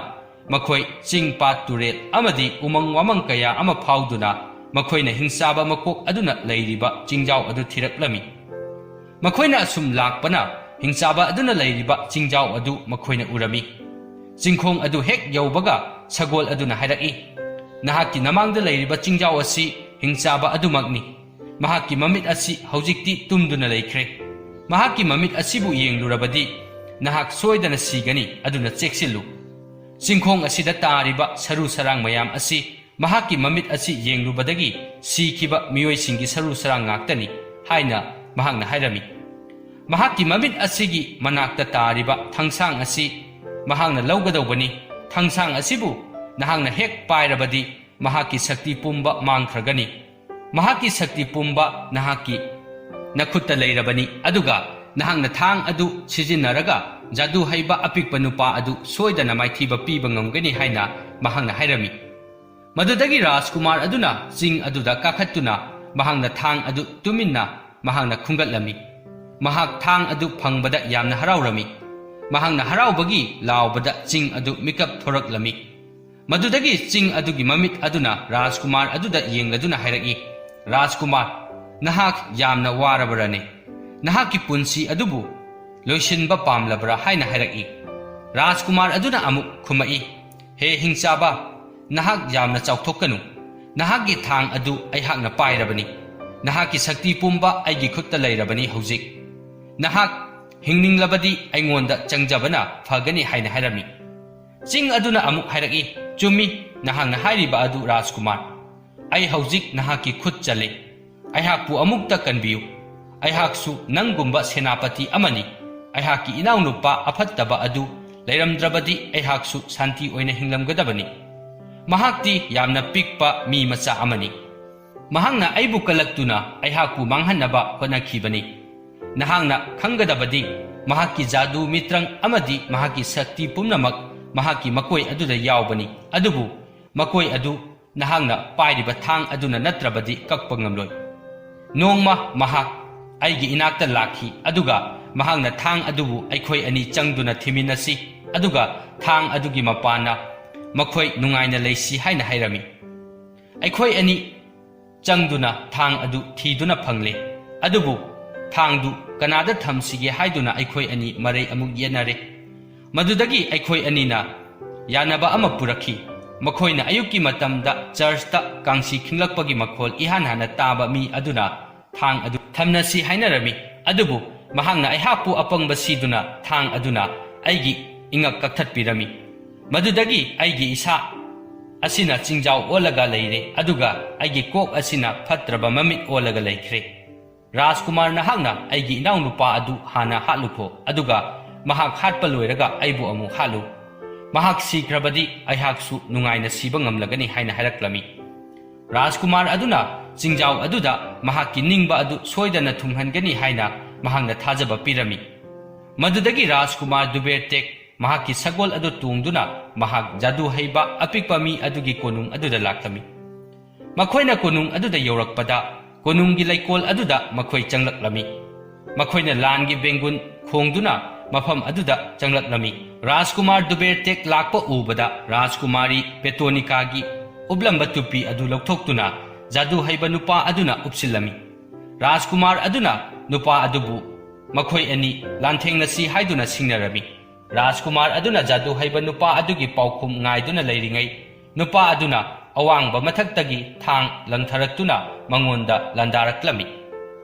ꯃꯈꯣꯏ ꯆꯤꯡ, ꯄꯥꯠ, ꯇꯨꯔꯦꯜ ꯑꯃꯗꯤ ꯎꯃꯪ ꯋꯥꯃꯪ ꯀꯌꯥ ꯑꯃ ꯐꯥꯎꯗꯨꯅ ꯃꯈꯣꯏꯅ ꯍꯤꯡꯆꯥꯕ ꯃꯀꯣꯛ ꯑꯗꯨꯅ ꯂꯩꯔꯤꯕ ꯆꯤꯡꯖꯥꯎ ꯑꯗꯨ ꯊꯤꯔꯛꯂꯝꯃꯤ꯫ ꯃꯈꯣꯏꯅ ꯑꯁꯨꯝ ꯂꯥꯛꯄꯅ ꯍꯤꯡꯆꯥꯕ ꯑꯗꯨꯅ ꯂꯩꯔꯤꯕ ꯆꯤꯡꯖꯥꯎ ꯑꯗꯨ ꯃꯈꯣꯏꯅ ꯎꯔꯝꯃꯤ꯫ ꯆꯤꯡꯈꯣꯡ ꯑꯗꯨ ꯍꯦꯛ ꯌꯧꯕꯒ ꯁꯒꯣꯜ ꯑꯗꯨꯅ ꯍꯥꯏꯔꯛꯏ, "ꯅꯍꯥꯛꯀꯤ ꯅꯃꯥꯡꯗ ꯂꯩꯔꯤꯕ ꯆꯤꯡꯖꯥꯎ ꯑꯁꯤ ꯍꯤꯡꯆꯥꯕ ꯑꯗꯨꯃꯛꯅꯤ꯫ ꯃꯍꯥꯛꯀꯤ ꯃꯃꯤꯠ ꯑꯁꯤ ꯍꯧꯖꯤꯛꯇꯤ ꯇꯨꯝꯗꯨꯅ ꯂꯩꯈ꯭ꯔꯦ꯫ ꯃꯍꯥꯛꯀꯤ ꯃꯃꯤꯠ ꯑꯁꯤꯕꯨ ꯌꯦꯡꯂꯨꯔꯕꯗꯤ ꯅꯍꯥꯛ ꯁꯣꯏꯗꯅ ꯁꯤꯒꯅꯤ, ꯑꯗꯨꯅ ꯆꯦꯛꯁꯤꯜꯂꯨ꯫ ꯆꯤꯡꯈꯣꯡ ꯑꯁꯤꯗ ꯇꯥꯔꯤꯕ ꯁꯔꯨ ꯁꯔꯥꯡ ꯃꯌꯥꯝ ꯑꯁꯤ ꯃꯍꯥꯛꯀꯤ ꯃꯃꯤꯠ ꯑꯁꯤ ꯌꯦꯡꯂꯨꯕꯗꯒꯤ ꯁꯤꯈꯤꯕ ꯃꯤꯑꯣꯏꯁꯤꯡꯒꯤ ꯁꯔꯨ ꯁꯔꯥꯡ ꯉꯥꯛꯇꯅꯤ" ꯍꯥꯏꯅ ꯃꯍꯥꯛꯅ ꯍꯥꯏꯔꯝꯃꯤ꯫ ꯃꯍꯥꯛꯀꯤ ꯃꯃꯤꯠ ꯑꯁꯤꯒꯤ ꯃꯅꯥꯛꯇ ꯇꯥꯔꯤꯕ ꯊꯥꯡꯁꯥꯡ ꯑꯁꯤ ꯃꯍꯥꯛꯅ ꯂꯧꯒꯗꯧꯕꯅꯤ꯫ ꯊꯥꯡꯁꯥꯡ ꯑꯁꯤꯕꯨ ꯅꯍꯥꯛꯅ ꯍꯦꯛ ꯄꯥꯏꯔꯕꯗꯤ ꯃꯍꯥꯛꯀꯤ ꯁꯛꯇꯤ ꯄꯨꯝꯕ ꯃꯥꯡꯈ꯭ꯔꯒꯅꯤ꯫ ꯃꯍꯥꯛꯀꯤ ꯁꯛꯇꯤ ꯄꯨꯝꯕ ꯅꯍꯥꯛꯀꯤ ꯅꯈꯨꯠꯇ ꯂꯩꯔꯕꯅꯤ, ꯑꯗꯨꯒ ꯅꯍꯥꯛꯅ ꯊꯥꯡ ꯑꯗꯨ ꯁꯤꯖꯤꯟꯅꯔꯒ ꯖꯥꯗꯨ ꯍꯩꯕ ꯑꯄꯤꯛꯄ ꯅꯨꯄꯥ ꯑꯗꯨ ꯁꯣꯏꯗꯅ ꯃꯥꯏꯊꯤꯕ ꯄꯤꯕ ꯉꯝꯒꯅꯤ ꯍꯥꯏꯅ ꯃꯍꯥꯛꯅ ꯍꯥꯏꯔꯝꯃꯤ꯫ ꯃꯗꯨꯗꯒꯤ ꯔꯥꯖꯀꯨꯃꯥꯔ ꯑꯗꯨꯅ ꯆꯤꯡ ꯑꯗꯨꯗ ꯀꯥꯈꯠꯇꯨꯅ ꯃꯍꯥꯛꯅ ꯊꯥꯡ ꯑꯗꯨ ꯇꯨꯃꯤꯟꯅ ꯃꯍꯥꯛꯅ ꯈꯨꯟꯒꯠꯂꯝꯃꯤ꯫ ꯃꯍꯥꯛ ꯊꯥꯡ ꯑꯗꯨ ꯐꯪꯕꯗ ꯌꯥꯝꯅ ꯍꯔꯥꯎꯔꯝꯃꯤ꯫ ꯃꯍꯥꯛꯅ ꯍꯔꯥꯎꯕꯒꯤ ꯂꯥꯎꯕꯗ ꯆꯤꯡ ꯑꯗꯨ ꯃꯤꯀꯞ ꯊꯣꯔꯛꯂꯝꯃꯤ꯫ ꯃꯗꯨꯗꯒꯤ ꯆꯤꯡ ꯑꯗꯨꯒꯤ ꯃꯃꯤꯠ ꯑꯗꯨꯅ ꯔꯥꯖꯀꯨꯃꯥꯔ ꯑꯗꯨꯗ ꯌꯦꯡꯂꯗꯨꯅ ꯍꯥꯏꯔꯛꯏ, "ꯔꯥꯖꯀꯨꯃꯥꯔ, ꯅꯍꯥꯛ ꯌꯥꯝꯅ ꯋꯥꯔꯕꯔꯅꯦ? ꯅꯍꯥꯛꯀꯤ ꯄꯨꯟꯁꯤ ꯑꯗꯨꯕꯨ ꯂꯣꯏꯁꯤꯟꯕ ꯄꯥꯝꯂꯕ꯭ꯔꯥ?" ꯍꯥꯏꯅ ꯍꯥꯏꯔꯛꯏ꯫ ꯔꯥꯖꯀꯨꯃꯥꯔ ꯑꯗꯨꯅ ꯑꯃꯨꯛ ꯈꯨꯝꯃꯛꯏ, "ꯍꯦ ꯍꯤꯡꯆꯥꯕ, ꯅꯍꯥꯛ ꯌꯥꯝꯅ ꯆꯥꯎꯊꯣꯛꯀꯅꯨ꯫ ꯅꯍꯥꯛꯀꯤ ꯊꯥꯡ ꯑꯗꯨ ꯑꯩꯍꯥꯛꯅ ꯄꯥꯏꯔꯕꯅꯤ꯫ ꯅꯍꯥꯛꯀꯤ ꯁꯛꯇꯤ ꯄꯨꯝꯕ ꯑꯩꯒꯤ ꯈꯨꯠꯇ ꯂꯩꯔꯕꯅꯤ ꯍꯧꯖꯤꯛ꯫ ꯅꯍꯥꯛ ꯍꯤꯡꯅꯤꯡꯂꯕꯗꯤ ꯑꯩꯉꯣꯟꯗ ꯆꯪꯖꯕꯅ ꯐꯒꯅꯤ" ꯍꯥꯏꯅ ꯍꯥꯏꯔꯝꯃꯤ꯫ ꯆꯤꯡ ꯑꯗꯨꯅ ꯑꯃꯨꯛ ꯍꯥꯏꯔꯛꯏ, "ꯆꯨꯝꯃꯤ, ꯅꯍꯥꯛꯅ ꯍꯥꯏꯔꯤꯕ ꯑꯗꯨ, ꯔꯥꯖꯀꯨꯃꯥꯔ꯫ ꯑꯩ ꯍꯧꯖꯤꯛ ꯅꯍꯥꯛꯀꯤ ꯈꯨꯠ ꯆꯜꯂꯦ꯫ ꯑꯩꯍꯥꯛꯄꯨ ꯑꯃꯨꯛꯇ ꯀꯟꯕꯤꯌꯨ꯫ ꯑꯩꯍꯥꯛꯁꯨ ꯅꯪꯒꯨꯝꯕ ꯁꯦꯅꯥꯄꯇꯤ ꯑꯃꯅꯤ꯫ ꯑꯩꯍꯥꯛꯀꯤ ꯏꯅꯥꯎꯅꯨꯄꯥ ꯑꯐꯠꯇꯕ ꯑꯗꯨ ꯂꯩꯔꯝꯗ꯭ꯔꯕꯗꯤ ꯑꯩꯍꯥꯛꯁꯨ ꯁꯥꯟꯇꯤ ꯑꯣꯏꯅ ꯍꯤꯡꯂꯝꯒꯗꯕꯅꯤ꯫ ꯃꯍꯥꯛꯇꯤ ꯌꯥꯝꯅ ꯄꯤꯛꯄ ꯃꯤ ꯃꯆꯥ ꯑꯃꯅꯤ꯫ ꯃꯍꯥꯛꯅ ꯑꯩꯕꯨ ꯀꯜꯂꯛꯇꯨꯅ ꯑꯩꯍꯥꯛꯄꯨ ꯃꯥꯡꯍꯟꯅꯕ ꯍꯣꯠꯅꯈꯤꯕꯅꯤ꯫ ꯅꯍꯥꯛꯅ ꯈꯪꯒꯗꯕꯗꯤ, ꯃꯍꯥꯛꯀꯤ ꯖꯥꯗꯨ ꯃꯤꯇ꯭ꯔꯪ ꯑꯃꯗꯤ ꯃꯍꯥꯛꯀꯤ ꯁꯛꯇꯤ ꯄꯨꯝꯅꯃꯛ ꯃꯍꯥꯛꯀꯤ ꯃꯀꯣꯏ ꯑꯗꯨꯗ ꯌꯥꯎꯕꯅꯤ, ꯑꯗꯨꯕꯨ ꯃꯀꯣꯏ ꯑꯗꯨ ꯅꯍꯥꯛꯅ ꯄꯥꯏꯔꯤꯕ ꯊꯥꯡ ꯑꯗꯨꯅ ꯅꯠꯇ꯭ꯔꯕꯗꯤ ꯀꯛꯄ ꯉꯝꯂꯣꯏ꯫ ꯅꯣꯡꯃ ꯃꯍꯥꯛ ꯑꯩꯒꯤ ꯏꯅꯥꯛꯇ ꯂꯥꯛꯈꯤ, ꯑꯗꯨꯒ ꯃꯍꯥꯛꯅ ꯊꯥꯡ ꯑꯗꯨꯕꯨ ꯑꯩꯈꯣꯏ ꯑꯅꯤ ꯆꯪꯗꯨꯅ ꯊꯤꯃꯤꯟꯅꯁꯤ, ꯑꯗꯨꯒ ꯊꯥꯡ ꯑꯗꯨꯒꯤ ꯃꯄꯥꯟꯅ "ꯃꯈꯣꯏ ꯅꯨꯡꯉꯥꯏꯅ ꯂꯩꯁꯤ" ꯍꯥꯏꯅ ꯍꯥꯏꯔꯝꯃꯤ꯫ ꯑꯩꯈꯣꯏ ꯑꯅꯤ ꯆꯪꯗꯨꯅ ꯊꯥꯡ ꯑꯗꯨ ꯊꯤꯗꯨꯅ ꯐꯪꯂꯦ, ꯑꯗꯨꯕꯨ ꯊꯥꯡꯗꯨ ꯀꯅꯥꯗ ꯊꯝꯁꯤꯒꯦ ꯍꯥꯏꯗꯨꯅ ꯑꯩꯈꯣꯏ ꯑꯅꯤ ꯃꯔꯩ ꯑꯃꯨꯛ ꯌꯦꯠꯅꯔꯦ꯫ ꯃꯗꯨꯗꯒꯤ ꯑꯩꯈꯣꯏ ꯑꯅꯤꯅ ꯌꯥꯅꯕ ꯑꯃ ꯄꯨꯔꯛꯈꯤ꯫ ꯃꯈꯣꯏꯅ ꯑꯌꯨꯛꯀꯤ ꯃꯇꯝꯗ ꯆꯔꯆꯇ ꯀꯥꯡꯁꯤ ꯈꯤꯡꯂꯛꯄꯒꯤ ꯃꯈꯣꯜ ꯏꯍꯥꯟ ꯍꯥꯟꯅ ꯇꯥꯕ ꯃꯤ ꯑꯗꯨꯅ ꯊꯥꯡ ꯑꯗꯨ ꯊꯝꯅꯁꯤ ꯍꯥꯏꯅꯔꯝꯃꯤ, ꯑꯗꯨꯕꯨ ꯃꯍꯥꯛꯅ ꯑꯩꯍꯥꯛꯄꯨ ꯑꯄꯪꯕ ꯁꯤꯗꯨꯅ ꯊꯥꯡ ꯑꯗꯨꯅ ꯑꯩꯒꯤ ꯏꯉꯛ ꯀꯛꯊꯠꯄꯤꯔꯝꯃꯤ꯫ ꯃꯗꯨꯗꯒꯤ ꯑꯩꯒꯤ ꯏꯁꯥ ꯑꯁꯤꯅ ꯆꯤꯡꯖꯥꯎ ꯑꯣꯜꯂꯒ ꯂꯩꯔꯦ, ꯑꯗꯨꯒ ꯑꯩꯒꯤ ꯀꯣꯛ ꯑꯁꯤꯅ ꯐꯠꯇ꯭ꯔꯕ ꯃꯃꯤꯠ ꯑꯣꯜꯂꯒ ꯂꯩꯈ꯭ꯔꯦ꯫ "ꯔꯥꯖꯀꯨꯃꯥꯔ, ꯅꯍꯥꯛꯅ ꯑꯩꯒꯤ ꯏꯅꯥꯎꯅꯨꯄꯥ ꯑꯗꯨ ꯍꯥꯟꯅ ꯍꯥꯠꯂꯨꯈꯣ, ꯑꯗꯨꯒ ꯃꯍꯥꯛ ꯍꯥꯠꯄ ꯂꯣꯏꯔꯒ ꯑꯩꯕꯨ ꯑꯃꯨꯛ ꯍꯥꯠꯂꯨ꯫ ꯃꯍꯥꯛ ꯁꯤꯈ꯭ꯔꯕꯗꯤ ꯑꯩꯍꯥꯛꯁꯨ ꯅꯨꯡꯉꯥꯏꯅ ꯁꯤꯕ ꯉꯝꯂꯒꯅꯤ" ꯍꯥꯏꯅ ꯍꯥꯏꯔꯛꯂꯝꯃꯤ꯫ ꯔꯥꯖꯀꯨꯃꯥꯔ ꯑꯗꯨꯅ ꯆꯤꯡꯖꯥꯎ ꯑꯗꯨꯗ ꯃꯍꯥꯛꯀꯤ ꯅꯤꯡꯕ ꯑꯗꯨ ꯁꯣꯏꯗꯅ ꯊꯨꯡꯍꯟꯒꯅꯤ ꯍꯥꯏꯅ ꯃꯍꯥꯛꯅ ꯊꯥꯖꯕ ꯄꯤꯔꯝꯃꯤ꯫ ꯃꯗꯨꯗꯒꯤ ꯔꯥꯖꯀꯨꯃꯥꯔ ꯗꯨꯕꯦꯔꯇꯦꯛ ꯃꯍꯥꯛꯀꯤ ꯁꯒꯣꯜ ꯑꯗꯨ ꯇꯣꯡꯗꯨꯅ ꯃꯍꯥꯛ ꯖꯥꯗꯨ ꯍꯩꯕ ꯑꯄꯤꯛꯄ ꯃꯤ ꯑꯗꯨꯒꯤ ꯀꯣꯅꯨꯡ ꯑꯗꯨꯗ ꯂꯥꯛꯂꯝꯃꯤ꯫ ꯃꯈꯣꯏꯅ ꯀꯣꯅꯨꯡ ꯑꯗꯨꯗ ꯌꯧꯔꯛꯄꯗ, ꯀꯣꯅꯨꯡꯒꯤ ꯂꯩꯀꯣꯜ ꯑꯗꯨꯗ ꯃꯈꯣꯏ ꯆꯪꯂꯛꯂꯝꯃꯤ꯫ ꯃꯈꯣꯏꯅ ꯂꯥꯟꯒꯤ ꯕꯦꯡꯒꯨꯟ ꯈꯣꯡꯗꯨꯅ ꯃꯐꯝ ꯑꯗꯨꯗ ꯆꯪꯂꯛꯂꯝꯃꯤ꯫ ꯔꯥꯖꯀꯨꯃꯥꯔ ꯗꯨꯕꯦꯔꯇꯦꯛ ꯂꯥꯛꯄ ꯎꯕꯗ, ꯔꯥꯖꯀꯨꯃꯥꯔꯤ ꯄꯦꯇꯣꯅꯤꯀꯥꯒꯤ ꯎꯞꯂꯝꯕ ꯇꯨꯄꯤ ꯑꯗꯨ ꯂꯧꯊꯣꯛꯇꯨꯅ ꯖꯥꯗꯨ ꯍꯩꯕ ꯅꯨꯄꯥ ꯑꯗꯨꯅ ꯎꯞꯁꯤꯜꯂꯝꯃꯤ꯫ ꯔꯥꯖꯀꯨꯃꯥꯔ ꯑꯗꯨꯅ ꯅꯨꯄꯥ ꯑꯗꯨꯕꯨ ꯃꯈꯣꯏ ꯑꯅꯤ ꯂꯥꯟꯊꯦꯡꯅꯁꯤ ꯍꯥꯏꯗꯨꯅ ꯁꯤꯡꯅꯔꯝꯃꯤ꯫ ꯔꯥꯖꯀꯨꯃꯥꯔ ꯑꯗꯨꯅ ꯖꯥꯗꯨ ꯍꯩꯕ ꯅꯨꯄꯥ ꯑꯗꯨꯒꯤ ꯄꯥꯎꯈꯨꯝ ꯉꯥꯏꯗꯨꯅ ꯂꯩꯔꯤꯉꯩ, ꯅꯨꯄꯥ ꯑꯗꯨꯅ ꯑꯋꯥꯡꯕ ꯃꯊꯛꯇꯒꯤ ꯊꯥꯡ ꯂꯪꯊꯔꯛꯇꯨꯅ ꯃꯉꯣꯟꯗ ꯂꯥꯟꯗꯥꯔꯛꯂꯝꯃꯤ꯫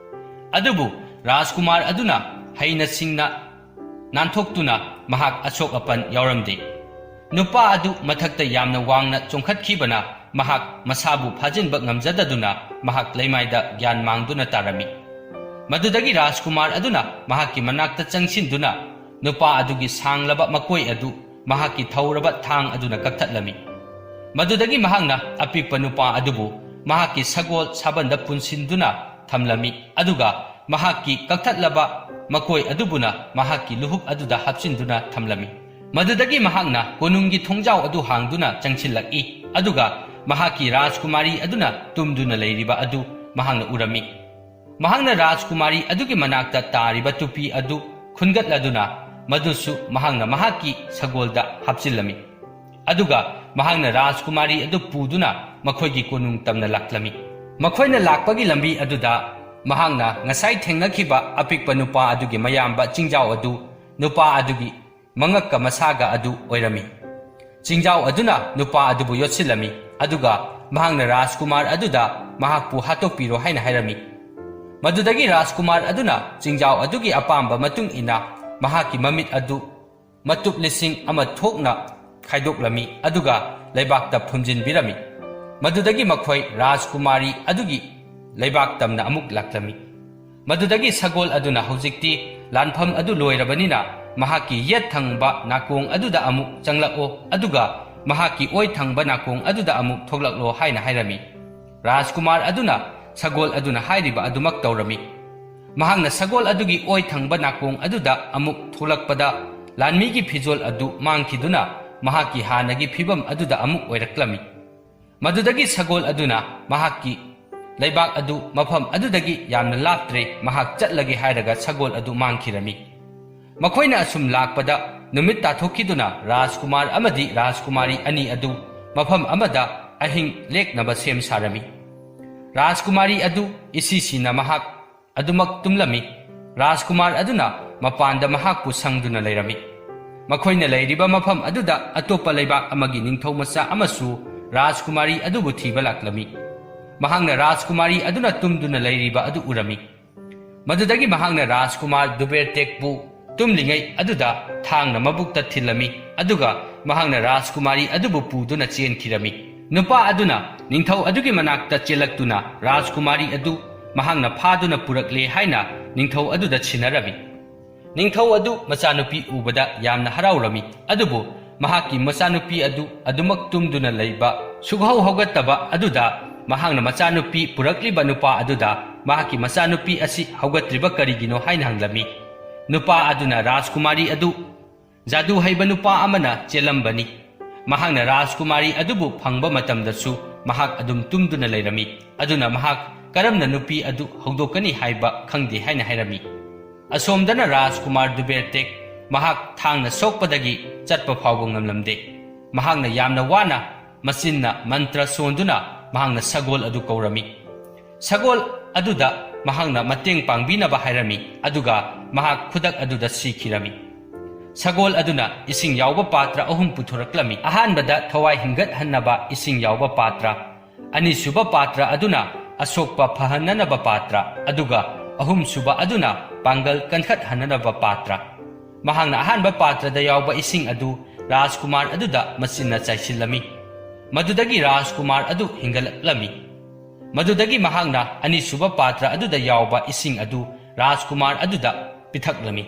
ꯑꯗꯨꯕꯨ ꯔꯥꯖꯀꯨꯃꯥꯔ ꯑꯗꯨꯅ ꯍꯩꯅ ꯁꯤꯡꯅ ꯅꯥꯟꯊꯣꯛꯇꯨꯅ ꯃꯍꯥꯛ ꯑꯁꯣꯛ ꯑꯄꯟ ꯌꯥꯎꯔꯝꯗꯦ꯫ ꯅꯨꯄꯥ ꯑꯗꯨ ꯃꯊꯛꯇ ꯌꯥꯝꯅ ꯋꯥꯡꯅ ꯆꯣꯡꯈꯠꯈꯤꯕꯅ ꯃꯍꯥꯛ ꯃꯁꯥꯕꯨ ꯐꯥꯖꯤꯟꯕ ꯉꯝꯖꯗꯗꯨꯅ ꯃꯍꯥꯛ ꯂꯩꯃꯥꯏꯗ ꯒ꯭ꯌꯥꯟ ꯃꯥꯡꯗꯨꯅ ꯇꯥꯔꯝꯃꯤ꯫ ꯃꯗꯨꯗꯒꯤ ꯔꯥꯖꯀꯨꯃꯥꯔ ꯑꯗꯨꯅ ꯃꯍꯥꯛꯀꯤ ꯃꯅꯥꯛꯇ ꯆꯪꯁꯤꯟꯗꯨꯅ ꯅꯨꯄꯥ ꯑꯗꯨꯒꯤ ꯁꯥꯡꯂꯕ ꯃꯀꯣꯏ ꯑꯗꯨ ꯃꯍꯥꯛꯀꯤ ꯊꯧꯔꯕ ꯊꯥꯡ ꯑꯗꯨꯅ ꯀꯛꯊꯠꯂꯝꯃꯤ꯫ ꯃꯗꯨꯗꯒꯤ ꯃꯍꯥꯛꯅ ꯑꯄꯤꯛꯄ ꯅꯨꯄꯥ ꯑꯗꯨꯕꯨ ꯃꯍꯥꯛꯀꯤ ꯁꯒꯣꯜ ꯁꯥꯕꯟꯗ ꯄꯨꯟꯁꯤꯟꯗꯨꯅ ꯊꯝꯂꯝꯃꯤ, ꯑꯗꯨꯒ ꯃꯍꯥꯛꯀꯤ ꯀꯛꯊꯠꯂꯕ ꯃꯀꯣꯏ ꯑꯗꯨꯕꯨꯅ ꯃꯍꯥꯛꯀꯤ ꯂꯨꯍꯨꯞ ꯑꯗꯨꯗ ꯍꯥꯞꯆꯤꯟꯗꯨꯅ ꯊꯝꯂꯝꯃꯤ꯫ ꯃꯗꯨꯗꯒꯤ ꯃꯍꯥꯛꯅ ꯀꯣꯅꯨꯡꯒꯤ ꯊꯣꯡꯖꯥꯎ ꯑꯗꯨ ꯍꯥꯡꯗꯨꯅ ꯆꯪꯁꯤꯜꯂꯛꯏ, ꯑꯗꯨꯒ ꯃꯍꯥꯛꯀꯤ ꯔꯥꯖꯀꯨꯃꯥꯔꯤ ꯑꯗꯨꯅ ꯇꯨꯝꯗꯨꯅ ꯂꯩꯔꯤꯕ ꯑꯗꯨ ꯃꯍꯥꯛꯅ ꯎꯔꯝꯃꯤ꯫ ꯃꯍꯥꯛꯅ ꯔꯥꯖꯀꯨꯃꯥꯔꯤ ꯑꯗꯨꯒꯤ ꯃꯅꯥꯛꯇ ꯇꯥꯔꯤꯕ ꯇꯨꯄꯤ ꯑꯗꯨ ꯈꯨꯟꯒꯠꯂꯗꯨꯅ, ꯃꯗꯨꯁꯨ ꯃꯍꯥꯛꯅ ꯃꯍꯥꯛꯀꯤ ꯁꯒꯣꯜꯗ ꯍꯥꯞꯆꯤꯜꯂꯝꯃꯤ꯫ ꯑꯗꯨꯒ ꯃꯍꯥꯛꯅ ꯔꯥꯖꯀꯨꯃꯥꯔꯤ ꯑꯗꯨ ꯄꯨꯗꯨꯅ ꯃꯈꯣꯏꯒꯤ ꯀꯣꯅꯨꯡ ꯇꯝꯅ ꯂꯥꯛꯂꯝꯃꯤ꯫ ꯃꯈꯣꯏꯅ ꯂꯥꯛꯄꯒꯤ ꯂꯝꯕꯤ ꯑꯗꯨꯗ ꯃꯍꯥꯛꯅ ꯉꯁꯥꯏ ꯊꯦꯡꯅꯈꯤꯕ ꯑꯄꯤꯛꯄ ꯅꯨꯄꯥ ꯑꯗꯨꯒꯤ ꯃꯌꯥꯝꯕ ꯆꯤꯡꯖꯥꯎ ꯑꯗꯨ ꯅꯨꯄꯥ ꯑꯗꯨꯒꯤ ꯃꯉꯛꯀ ꯃꯁꯥꯒ ꯑꯗꯨ ꯑꯣꯏꯔꯝꯃꯤ꯫ ꯆꯤꯡꯖꯥꯎ ꯑꯗꯨꯅ ꯅꯨꯄꯥ ꯑꯗꯨꯕꯨ ꯌꯣꯠꯁꯤꯜꯂꯝꯃꯤ, ꯑꯗꯨꯒ ꯃꯍꯥꯛꯅ ꯔꯥꯖꯀꯨꯃꯥꯔ ꯑꯗꯨꯗ ꯃꯍꯥꯛꯄꯨ ꯍꯥꯠꯇꯣꯛꯄꯤꯔꯣ ꯍꯥꯏꯅ ꯍꯥꯏꯔꯝꯃꯤ꯫ ꯃꯗꯨꯗꯒꯤ ꯔꯥꯖꯀꯨꯃꯥꯔ ꯑꯗꯨꯅ ꯆꯤꯡꯖꯥꯎ ꯑꯗꯨꯒꯤ ꯑꯄꯥꯝꯕ ꯃꯇꯨꯡ ꯏꯟꯅ ꯃꯍꯥꯛꯀꯤ ꯃꯃꯤꯠ ꯑꯗꯨ ꯃꯇꯨꯞ ꯂꯤꯁꯤꯡ ꯑꯃ ꯊꯣꯛꯅ ꯈꯥꯏꯗꯣꯛꯂꯝꯃꯤ, ꯑꯗꯨꯒ ꯂꯩꯕꯥꯛꯇ ꯐꯨꯝꯖꯤꯟꯕꯤꯔꯝꯃꯤ꯫ ꯃꯗꯨꯗꯒꯤ ꯃꯈꯣꯏ ꯔꯥꯖꯀꯨꯃꯥꯔꯤ ꯑꯗꯨꯒꯤ ꯂꯩꯕꯥꯛ ꯇꯝꯅ ꯑꯃꯨꯛ ꯂꯥꯛꯂꯝꯃꯤ꯫ ꯃꯗꯨꯗꯒꯤ ꯁꯒꯣꯜ ꯑꯗꯨꯅ ꯍꯧꯖꯤꯛꯇꯤ ꯂꯥꯟꯐꯝ ꯑꯗꯨ ꯂꯣꯏꯔꯕꯅꯤꯅ, ꯃꯍꯥꯛꯀꯤ ꯌꯦꯠ ꯊꯪꯕ ꯅꯥꯀꯣꯡ ꯑꯗꯨꯗ ꯑꯃꯨꯛ ꯆꯪꯂꯛꯑꯣ, ꯑꯗꯨꯒ ꯃꯍꯥꯛꯀꯤ ꯑꯣꯏ ꯊꯪꯕ ꯅꯥꯀꯣꯡ ꯑꯗꯨꯗ ꯑꯃꯨꯛ ꯊꯣꯛꯂꯛꯂꯣ ꯍꯥꯏꯅ ꯍꯥꯏꯔꯝꯃꯤ꯫ ꯔꯥꯖꯀꯨꯃꯥꯔ ꯑꯗꯨꯅ ꯁꯒꯣꯜ ꯑꯗꯨꯅ ꯍꯥꯏꯔꯤꯕ ꯑꯗꯨꯃꯛ ꯇꯧꯔꯝꯃꯤ꯫ ꯃꯍꯥꯛꯅ ꯁꯒꯣꯜ ꯑꯗꯨꯒꯤ ꯑꯣꯏ ꯊꯪꯕ ꯅꯥꯀꯣꯡ ꯑꯗꯨꯗ ꯑꯃꯨꯛ ꯊꯣꯛꯂꯛꯄꯗ, ꯂꯥꯟꯃꯤꯒꯤ ꯐꯤꯖꯣꯜ ꯑꯗꯨ ꯃꯥꯡꯈꯤꯗꯨꯅ ꯃꯍꯥꯛꯀꯤ ꯍꯥꯟꯅꯒꯤ ꯐꯤꯕꯝ ꯑꯗꯨꯗ ꯑꯃꯨꯛ ꯑꯣꯏꯔꯛꯂꯝꯃꯤ꯫ ꯃꯗꯨꯗꯒꯤ ꯁꯒꯣꯜ ꯑꯗꯨꯅ ꯃꯍꯥꯛꯀꯤ ꯂꯩꯕꯥꯛ ꯑꯗꯨ ꯃꯐꯝ ꯑꯗꯨꯗꯒꯤ ꯌꯥꯝꯅ ꯂꯥꯞꯇ꯭ꯔꯦ, ꯃꯍꯥꯛ ꯆꯠꯂꯒꯦ ꯍꯥꯏꯔꯒ ꯁꯒꯣꯜ ꯑꯗꯨ ꯃꯥꯡꯈꯤꯔꯝꯃꯤ꯫ ꯃꯈꯣꯏꯅ ꯑꯁꯨꯝ ꯂꯥꯛꯄꯗ, ꯅꯨꯃꯤꯠ ꯇꯥꯊꯣꯛꯈꯤꯗꯨꯅ ꯔꯥꯖꯀꯨꯃꯥꯔ ꯑꯃꯗꯤ ꯔꯥꯖꯀꯨꯃꯥꯔꯤ ꯑꯅꯤ ꯑꯗꯨ ꯃꯐꯝ ꯑꯃꯗ ꯑꯍꯤꯡ ꯂꯦꯛꯅꯕ ꯁꯦꯝ ꯁꯥꯔꯝꯃꯤ꯫ ꯔꯥꯖꯀꯨꯃꯥꯔꯤ ꯑꯗꯨ ꯏꯁꯤ ꯁꯤꯅ ꯃꯍꯥꯛ ꯑꯗꯨꯃꯛ ꯇꯨꯝꯂꯝꯃꯤ꯫ ꯔꯥꯖꯀꯨꯃꯥꯔ ꯑꯗꯨꯅ ꯃꯄꯥꯟꯗ ꯃꯍꯥꯛꯄꯨ ꯁꯪꯗꯨꯅ ꯂꯩꯔꯝꯃꯤ꯫ ꯃꯈꯣꯏꯅ ꯂꯩꯔꯤꯕ ꯃꯐꯝ ꯑꯗꯨꯗ ꯑꯇꯣꯞꯄ ꯂꯩꯕꯥꯛ ꯑꯃꯒꯤ ꯅꯤꯡꯊꯧ ꯃꯆꯥ ꯑꯃꯁꯨ ꯔꯥꯖꯀꯨꯃꯥꯔꯤ ꯑꯗꯨꯕꯨ ꯊꯤꯕ ꯂꯥꯛꯂꯝꯃꯤ꯫ ꯃꯍꯥꯛꯅ ꯔꯥꯖꯀꯨꯃꯥꯔꯤ ꯑꯗꯨꯅ ꯇꯨꯝꯗꯨꯅ ꯂꯩꯔꯤꯕ ꯑꯗꯨ ꯎꯔꯝꯃꯤ꯫ ꯃꯗꯨꯗꯒꯤ ꯃꯍꯥꯛꯅ ꯔꯥꯖꯀꯨꯃꯥꯔ ꯗꯨꯕꯦꯔꯇꯦꯛꯄꯨ ꯇꯨꯝꯂꯤꯉꯩ ꯑꯗꯨꯗ ꯊꯥꯡꯅ ꯃꯕꯨꯛꯇ ꯊꯤꯜꯂꯝꯃꯤ, ꯑꯗꯨꯒ ꯃꯍꯥꯛꯅ ꯔꯥꯖꯀꯨꯃꯥꯔꯤ ꯑꯗꯨꯕꯨ ꯄꯨꯗꯨꯅ ꯆꯦꯟꯈꯤꯔꯝꯃꯤ꯫ ꯅꯨꯄꯥ ꯑꯗꯨꯅ ꯅꯤꯡꯊꯧ ꯑꯗꯨꯒꯤ ꯃꯅꯥꯛꯇ ꯆꯦꯜꯂꯛꯇꯨꯅ ꯔꯥꯖꯀꯨꯃꯥꯔꯤ ꯑꯗꯨ ꯃꯍꯥꯛꯅ ꯐꯥꯗꯨꯅ ꯄꯨꯔꯛꯂꯦ ꯍꯥꯏꯅ ꯅꯤꯡꯊꯧ ꯑꯗꯨꯗ ꯁꯤꯟꯅꯔꯝꯃꯤ꯫ ꯅꯤꯡꯊꯧ ꯑꯗꯨ ꯃꯆꯥꯅꯨꯄꯤ ꯎꯕꯗ ꯌꯥꯝꯅ ꯍꯔꯥꯎꯔꯝꯃꯤ, ꯑꯗꯨꯕꯨ ꯃꯍꯥꯛꯀꯤ ꯃꯆꯥꯅꯨꯄꯤ ꯑꯗꯨ ꯑꯗꯨꯃꯛ ꯇꯨꯝꯗꯨꯅ ꯂꯩꯕ, ꯁꯨꯛꯍꯧ ꯍꯧꯒꯠꯇꯕ ꯑꯗꯨꯗ ꯃꯍꯥꯛꯅ ꯃꯆꯥꯅꯨꯄꯤ ꯄꯨꯔꯛꯂꯤꯕ ꯅꯨꯄꯥ ꯑꯗꯨꯗ ꯃꯍꯥꯛꯀꯤ ꯃꯆꯥꯅꯨꯄꯤ ꯑꯁꯤ ꯍꯧꯒꯠꯇ꯭ꯔꯤꯕ ꯀꯔꯤꯒꯤꯅꯣ ꯍꯥꯏꯅ ꯍꯪꯂꯝꯃꯤ꯫ ꯅꯨꯄꯥ ꯑꯗꯨꯅ ꯔꯥꯖꯀꯨꯃꯥꯔꯤ ꯑꯗꯨ ꯖꯥꯗꯨ ꯍꯩꯕ ꯅꯨꯄꯥ ꯑꯃꯅ ꯆꯦꯜꯂꯝꯕꯅꯤ꯫ ꯃꯍꯥꯛꯅ ꯔꯥꯖꯀꯨꯃꯥꯔꯤ ꯑꯗꯨꯕꯨ ꯐꯪꯕ ꯃꯇꯝꯗꯁꯨ ꯃꯍꯥꯛ ꯑꯗꯨꯝ ꯇꯨꯝꯗꯨꯅ ꯂꯩꯔꯝꯃꯤ꯫ ꯑꯗꯨꯅ ꯃꯍꯥꯛ ꯀꯔꯝꯅ ꯅꯨꯄꯤ ꯑꯗꯨ ꯍꯧꯗꯣꯛꯀꯅꯤ ꯍꯥꯏꯕ ꯈꯪꯗꯦ ꯍꯥꯏꯅ ꯍꯥꯏꯔꯝꯃꯤ꯫ ꯑꯁꯣꯝꯗꯅ ꯔꯥꯖꯀꯨꯃꯥꯔ ꯗꯨꯕꯦꯔꯇꯦꯛ ꯃꯍꯥꯛ ꯊꯥꯡꯅ ꯁꯣꯛꯄꯗꯒꯤ ꯆꯠꯄ ꯐꯥꯎꯕ ꯉꯝꯂꯝꯗꯦ꯫ ꯃꯍꯥꯛꯅ ꯌꯥꯝꯅ ꯋꯥꯅ ꯃꯆꯤꯟꯅ ꯃꯟꯇ꯭ꯔ ꯁꯣꯟꯗꯨꯅ ꯃꯍꯥꯛꯅ ꯁꯒꯣꯜ ꯑꯗꯨ ꯀꯧꯔꯝꯃꯤ꯫ ꯁꯒꯣꯜ ꯑꯗꯨꯗ ꯃꯍꯥꯛꯅ ꯃꯇꯦꯡ ꯄꯥꯡꯕꯤꯅꯕ ꯍꯥꯏꯔꯝꯃꯤ, ꯑꯗꯨꯒ ꯃꯍꯥꯛ ꯈꯨꯗꯛ ꯑꯗꯨꯗ ꯁꯤꯈꯤꯔꯝꯃꯤ꯫ ꯁꯒꯣꯜ ꯑꯗꯨꯅ ꯏꯁꯤꯡ ꯌꯥꯎꯕ ꯄꯥꯇ꯭ꯔ ꯑꯍꯨꯝ ꯄꯨꯊꯣꯔꯛꯂꯝꯃꯤ꯫ ꯑꯍꯥꯟꯕꯗ ꯊꯋꯥꯏ ꯍꯤꯡꯒꯠꯍꯟꯅꯕ ꯏꯁꯤꯡ ꯌꯥꯎꯕ ꯄꯥꯇ꯭ꯔ, ꯑꯅꯤꯁꯨꯕ ꯄꯥꯇ꯭ꯔ ꯑꯗꯨꯅ ꯑꯁꯣꯛꯄ ꯐꯍꯟꯅꯅꯕ ꯄꯥꯇ꯭ꯔ, ꯑꯗꯨꯒ ꯑꯍꯨꯝꯁꯨꯕ ꯑꯗꯨꯅ ꯄꯥꯡꯒꯜ ꯀꯟꯈꯠꯍꯟꯅꯅꯕ ꯄꯥꯇ꯭ꯔ꯫ ꯃꯍꯥꯛꯅ ꯑꯍꯥꯟꯕ ꯄꯥꯇ꯭ꯔꯗ ꯌꯥꯎꯕ ꯏꯁꯤꯡ ꯑꯗꯨ ꯔꯥꯖꯀꯨꯃꯥꯔ ꯑꯗꯨꯗ ꯃꯆꯤꯟꯅ ꯆꯥꯏꯁꯤꯜꯂꯝꯃꯤ꯫ ꯃꯗꯨꯗꯒꯤ ꯔꯥꯖꯀꯨꯃꯥꯔ ꯑꯗꯨ ꯍꯤꯡꯒꯠꯂꯛꯂꯝꯃꯤ꯫ ꯃꯗꯨꯗꯒꯤ ꯃꯍꯥꯛꯅ ꯑꯅꯤꯁꯨꯕ ꯄꯥꯇ꯭ꯔ ꯑꯗꯨꯗ ꯌꯥꯎꯕ ꯏꯁꯤꯡ ꯑꯗꯨ ꯔꯥꯖꯀꯨꯃꯥꯔ ꯑꯗꯨꯗ ꯄꯤꯊꯛꯂꯝꯃꯤ꯫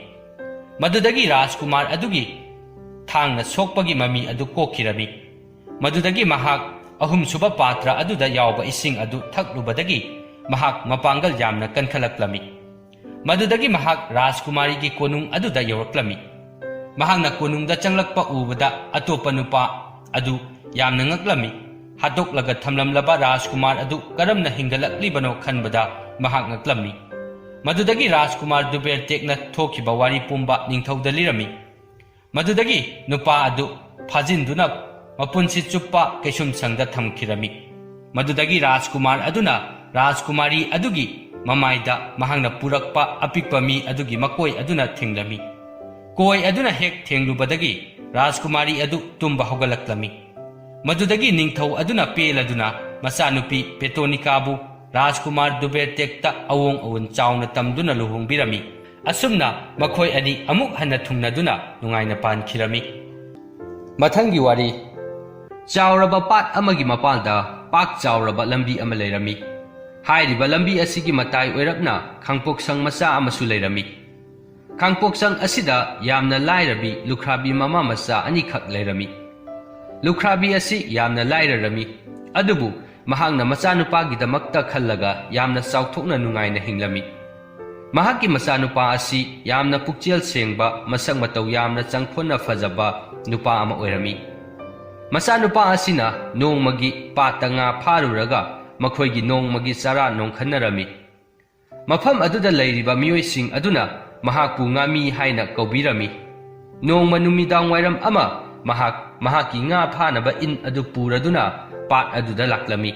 ꯃꯗꯨꯗꯒꯤ ꯔꯥꯖꯀꯨꯃꯥꯔ ꯑꯗꯨꯒꯤ ꯊꯥꯡꯅ ꯁꯣꯛꯄꯒꯤ ꯃꯃꯤ ꯑꯗꯨ ꯀꯣꯛꯈꯤꯔꯝꯃꯤ꯫ ꯃꯗꯨꯗꯒꯤ ꯃꯍꯥꯛ ꯑꯍꯨꯝꯁꯨꯕ ꯄꯥꯇ꯭ꯔ ꯑꯗꯨꯗ ꯌꯥꯎꯕ ꯏꯁꯤꯡ ꯑꯗꯨ ꯊꯛꯂꯨꯕꯗꯒꯤ ꯃꯍꯥꯛ ꯃꯄꯥꯡꯒꯜ ꯌꯥꯝꯅ ꯀꯟꯈꯠꯂꯛꯂꯝꯃꯤ꯫ ꯃꯗꯨꯗꯒꯤ ꯃꯍꯥꯛ ꯔꯥꯖꯀꯨꯃꯥꯔꯤꯒꯤ ꯀꯣꯅꯨꯡ ꯑꯗꯨꯗ ꯌꯧꯔꯛꯂꯝꯃꯤ꯫ ꯃꯍꯥꯛꯅ ꯀꯣꯅꯨꯡꯗ ꯆꯪꯂꯛꯄ ꯎꯕꯗ ꯑꯇꯣꯞꯄ ꯅꯨꯄꯥ ꯑꯗꯨ ꯌꯥꯝꯅ ꯉꯛꯂꯝꯃꯤ꯫ ꯍꯥꯠꯇꯣꯛꯂꯒ ꯊꯝꯂꯝꯂꯕ ꯔꯥꯖꯀꯨꯃꯥꯔ ꯑꯗꯨ ꯀꯔꯝꯅ ꯍꯤꯡꯒꯠꯂꯛꯂꯤꯕꯅꯣ ꯈꯟꯕꯗ ꯃꯍꯥꯛ ꯉꯛꯂꯝꯃꯤ꯫ ꯃꯗꯨꯗꯒꯤ ꯔꯥꯖꯀꯨꯃꯥꯔ ꯗꯨꯕꯦꯔꯇꯦꯛꯅ ꯊꯣꯛꯈꯤꯕ ꯋꯥꯔꯤ ꯄꯨꯝꯕ ꯅꯤꯡꯊꯧꯗ ꯂꯤꯔꯝꯃꯤ꯫ ꯃꯗꯨꯗꯒꯤ ꯅꯨꯄꯥ ꯑꯗꯨ ꯐꯥꯖꯤꯟꯗꯨꯅ ꯃꯄꯨꯟꯁꯤ ꯆꯨꯞꯄ ꯀꯩꯁꯨꯝꯁꯪꯗ ꯊꯝꯈꯤꯔꯝꯃꯤ꯫ ꯃꯗꯨꯗꯒꯤ ꯔꯥꯖꯀꯨꯃꯥꯔ ꯑꯗꯨꯅ ꯔꯥꯖꯀꯨꯃꯥꯔꯤ ꯑꯗꯨꯒꯤ ꯃꯃꯥꯏꯗ ꯃꯍꯥꯛꯅ ꯄꯨꯔꯛꯄ ꯑꯄꯤꯛꯄ ꯃꯤ ꯑꯗꯨꯒꯤ ꯃꯀꯣꯏ ꯑꯗꯨꯅ ꯊꯦꯡꯂꯝꯃꯤ꯫ ꯀꯣꯏ ꯑꯗꯨꯅ ꯍꯦꯛ ꯊꯦꯡꯂꯨꯕꯗꯒꯤ ꯔꯥꯖꯀꯨꯃꯥꯔꯤ ꯑꯗꯨ ꯇꯨꯝꯕ ꯍꯧꯒꯠꯂꯛꯂꯝꯃꯤ꯫ ꯃꯗꯨꯗꯒꯤ ꯅꯤꯡꯊꯧ ꯑꯗꯨꯅ ꯄꯦꯜꯂꯗꯨꯅ ꯃꯆꯥꯅꯨꯄꯤ ꯄꯦꯇꯣꯅꯤꯀꯥꯕꯨ ꯔꯥꯖꯀꯨꯃꯥꯔ ꯗꯨꯕꯦꯔꯇꯦꯛꯇ ꯑꯋꯣꯡ ꯑꯋꯨꯟ ꯆꯥꯎꯅ ꯇꯝꯗꯨꯅ ꯂꯨꯍꯣꯡꯕꯤꯔꯝꯃꯤ꯫ ꯑꯁꯨꯝꯅ ꯃꯈꯣꯏ ꯑꯅꯤ ꯑꯃꯨꯛ ꯍꯟꯅ ꯊꯨꯡꯅꯗꯨꯅ ꯅꯨꯡꯉꯥꯏꯅ ꯄꯥꯟꯈꯤꯔꯝꯃꯤ꯫ ꯃꯊꯪꯒꯤ ꯋꯥꯔꯤ꯫ ꯆꯥꯎꯔꯕ ꯄꯥꯠ ꯑꯃꯒꯤ ꯃꯄꯥꯟꯗ ꯄꯥꯛ ꯆꯥꯎꯔꯕ ꯂꯝꯕꯤ ꯑꯃ ꯂꯩꯔꯝꯃꯤ꯫ ꯍꯥꯏꯔꯤꯕ ꯂꯝꯕꯤ ꯑꯁꯤꯒꯤ ꯃꯇꯥꯏ ꯑꯣꯏꯔꯞꯅ ꯈꯥꯡꯄꯣꯛꯁꯪ ꯃꯆꯥ ꯑꯃꯁꯨ ꯂꯩꯔꯝꯃꯤ꯫ ꯈꯥꯡꯄꯣꯛꯁꯪ ꯑꯁꯤꯗ ꯌꯥꯝꯅ ꯂꯥꯏꯔꯕꯤ ꯂꯨꯈ꯭ꯔꯥꯕꯤ ꯃꯃꯥ ꯃꯆꯥ ꯑꯅꯤꯈꯛ ꯂꯩꯔꯝꯃꯤ꯫ ꯂꯨꯈ꯭ꯔꯥꯕꯤ ꯑꯁꯤ ꯌꯥꯝꯅ ꯂꯥꯏꯔꯔꯝꯃꯤ, ꯑꯗꯨꯕꯨ ꯃꯍꯥꯛꯅ ꯃꯆꯥꯅꯨꯄꯥꯒꯤꯗꯃꯛꯇ ꯈꯜꯂꯒ ꯌꯥꯝꯅ ꯆꯥꯎꯊꯣꯛꯅ ꯅꯨꯡꯉꯥꯏꯅ ꯍꯤꯡꯂꯝꯃꯤ꯫ ꯃꯍꯥꯛꯀꯤ ꯃꯆꯥꯅꯨꯄꯥ ꯑꯁꯤ ꯌꯥꯝꯅ ꯄꯨꯛꯆꯦꯜ ꯁꯦꯡꯕ, ꯃꯁꯛ ꯃꯇꯧ ꯌꯥꯝꯅ ꯆꯪꯈꯣꯟꯅ ꯐꯖꯕ ꯅꯨꯄꯥ ꯑꯃ ꯑꯣꯏꯔꯝꯃꯤ꯫ ꯃꯆꯥꯅꯨꯄꯥ ꯑꯁꯤꯅ ꯅꯣꯡꯃꯒꯤ ꯄꯥꯠꯇ ꯉꯥ ꯐꯥꯔꯨꯔꯒ ꯃꯈꯣꯏꯒꯤ ꯅꯣꯡꯃꯒꯤ ꯆꯔꯥ ꯅꯣꯡꯈꯟꯅꯔꯝꯃꯤ꯫ ꯃꯐꯝ ꯑꯗꯨꯗ ꯂꯩꯔꯤꯕ ꯃꯤꯑꯣꯏꯁꯤꯡ ꯑꯗꯨꯅ ꯃꯍꯥꯛꯄꯨ ꯉꯥꯃꯤ ꯍꯥꯏꯅ ꯀꯧꯕꯤꯔꯝꯃꯤ꯫ ꯅꯣꯡꯃ ꯅꯨꯃꯤꯗꯥꯡ ꯋꯥꯏꯔꯝ ꯑꯃ ꯃꯍꯥꯛ ꯃꯍꯥꯛꯀꯤ ꯉꯥ ꯐꯥꯅꯕ ꯏꯟ ꯑꯗꯨ ꯄꯨꯔꯗꯨꯅ ꯄꯥꯠ ꯑꯗꯨꯗ ꯂꯥꯛꯂꯝꯃꯤ꯫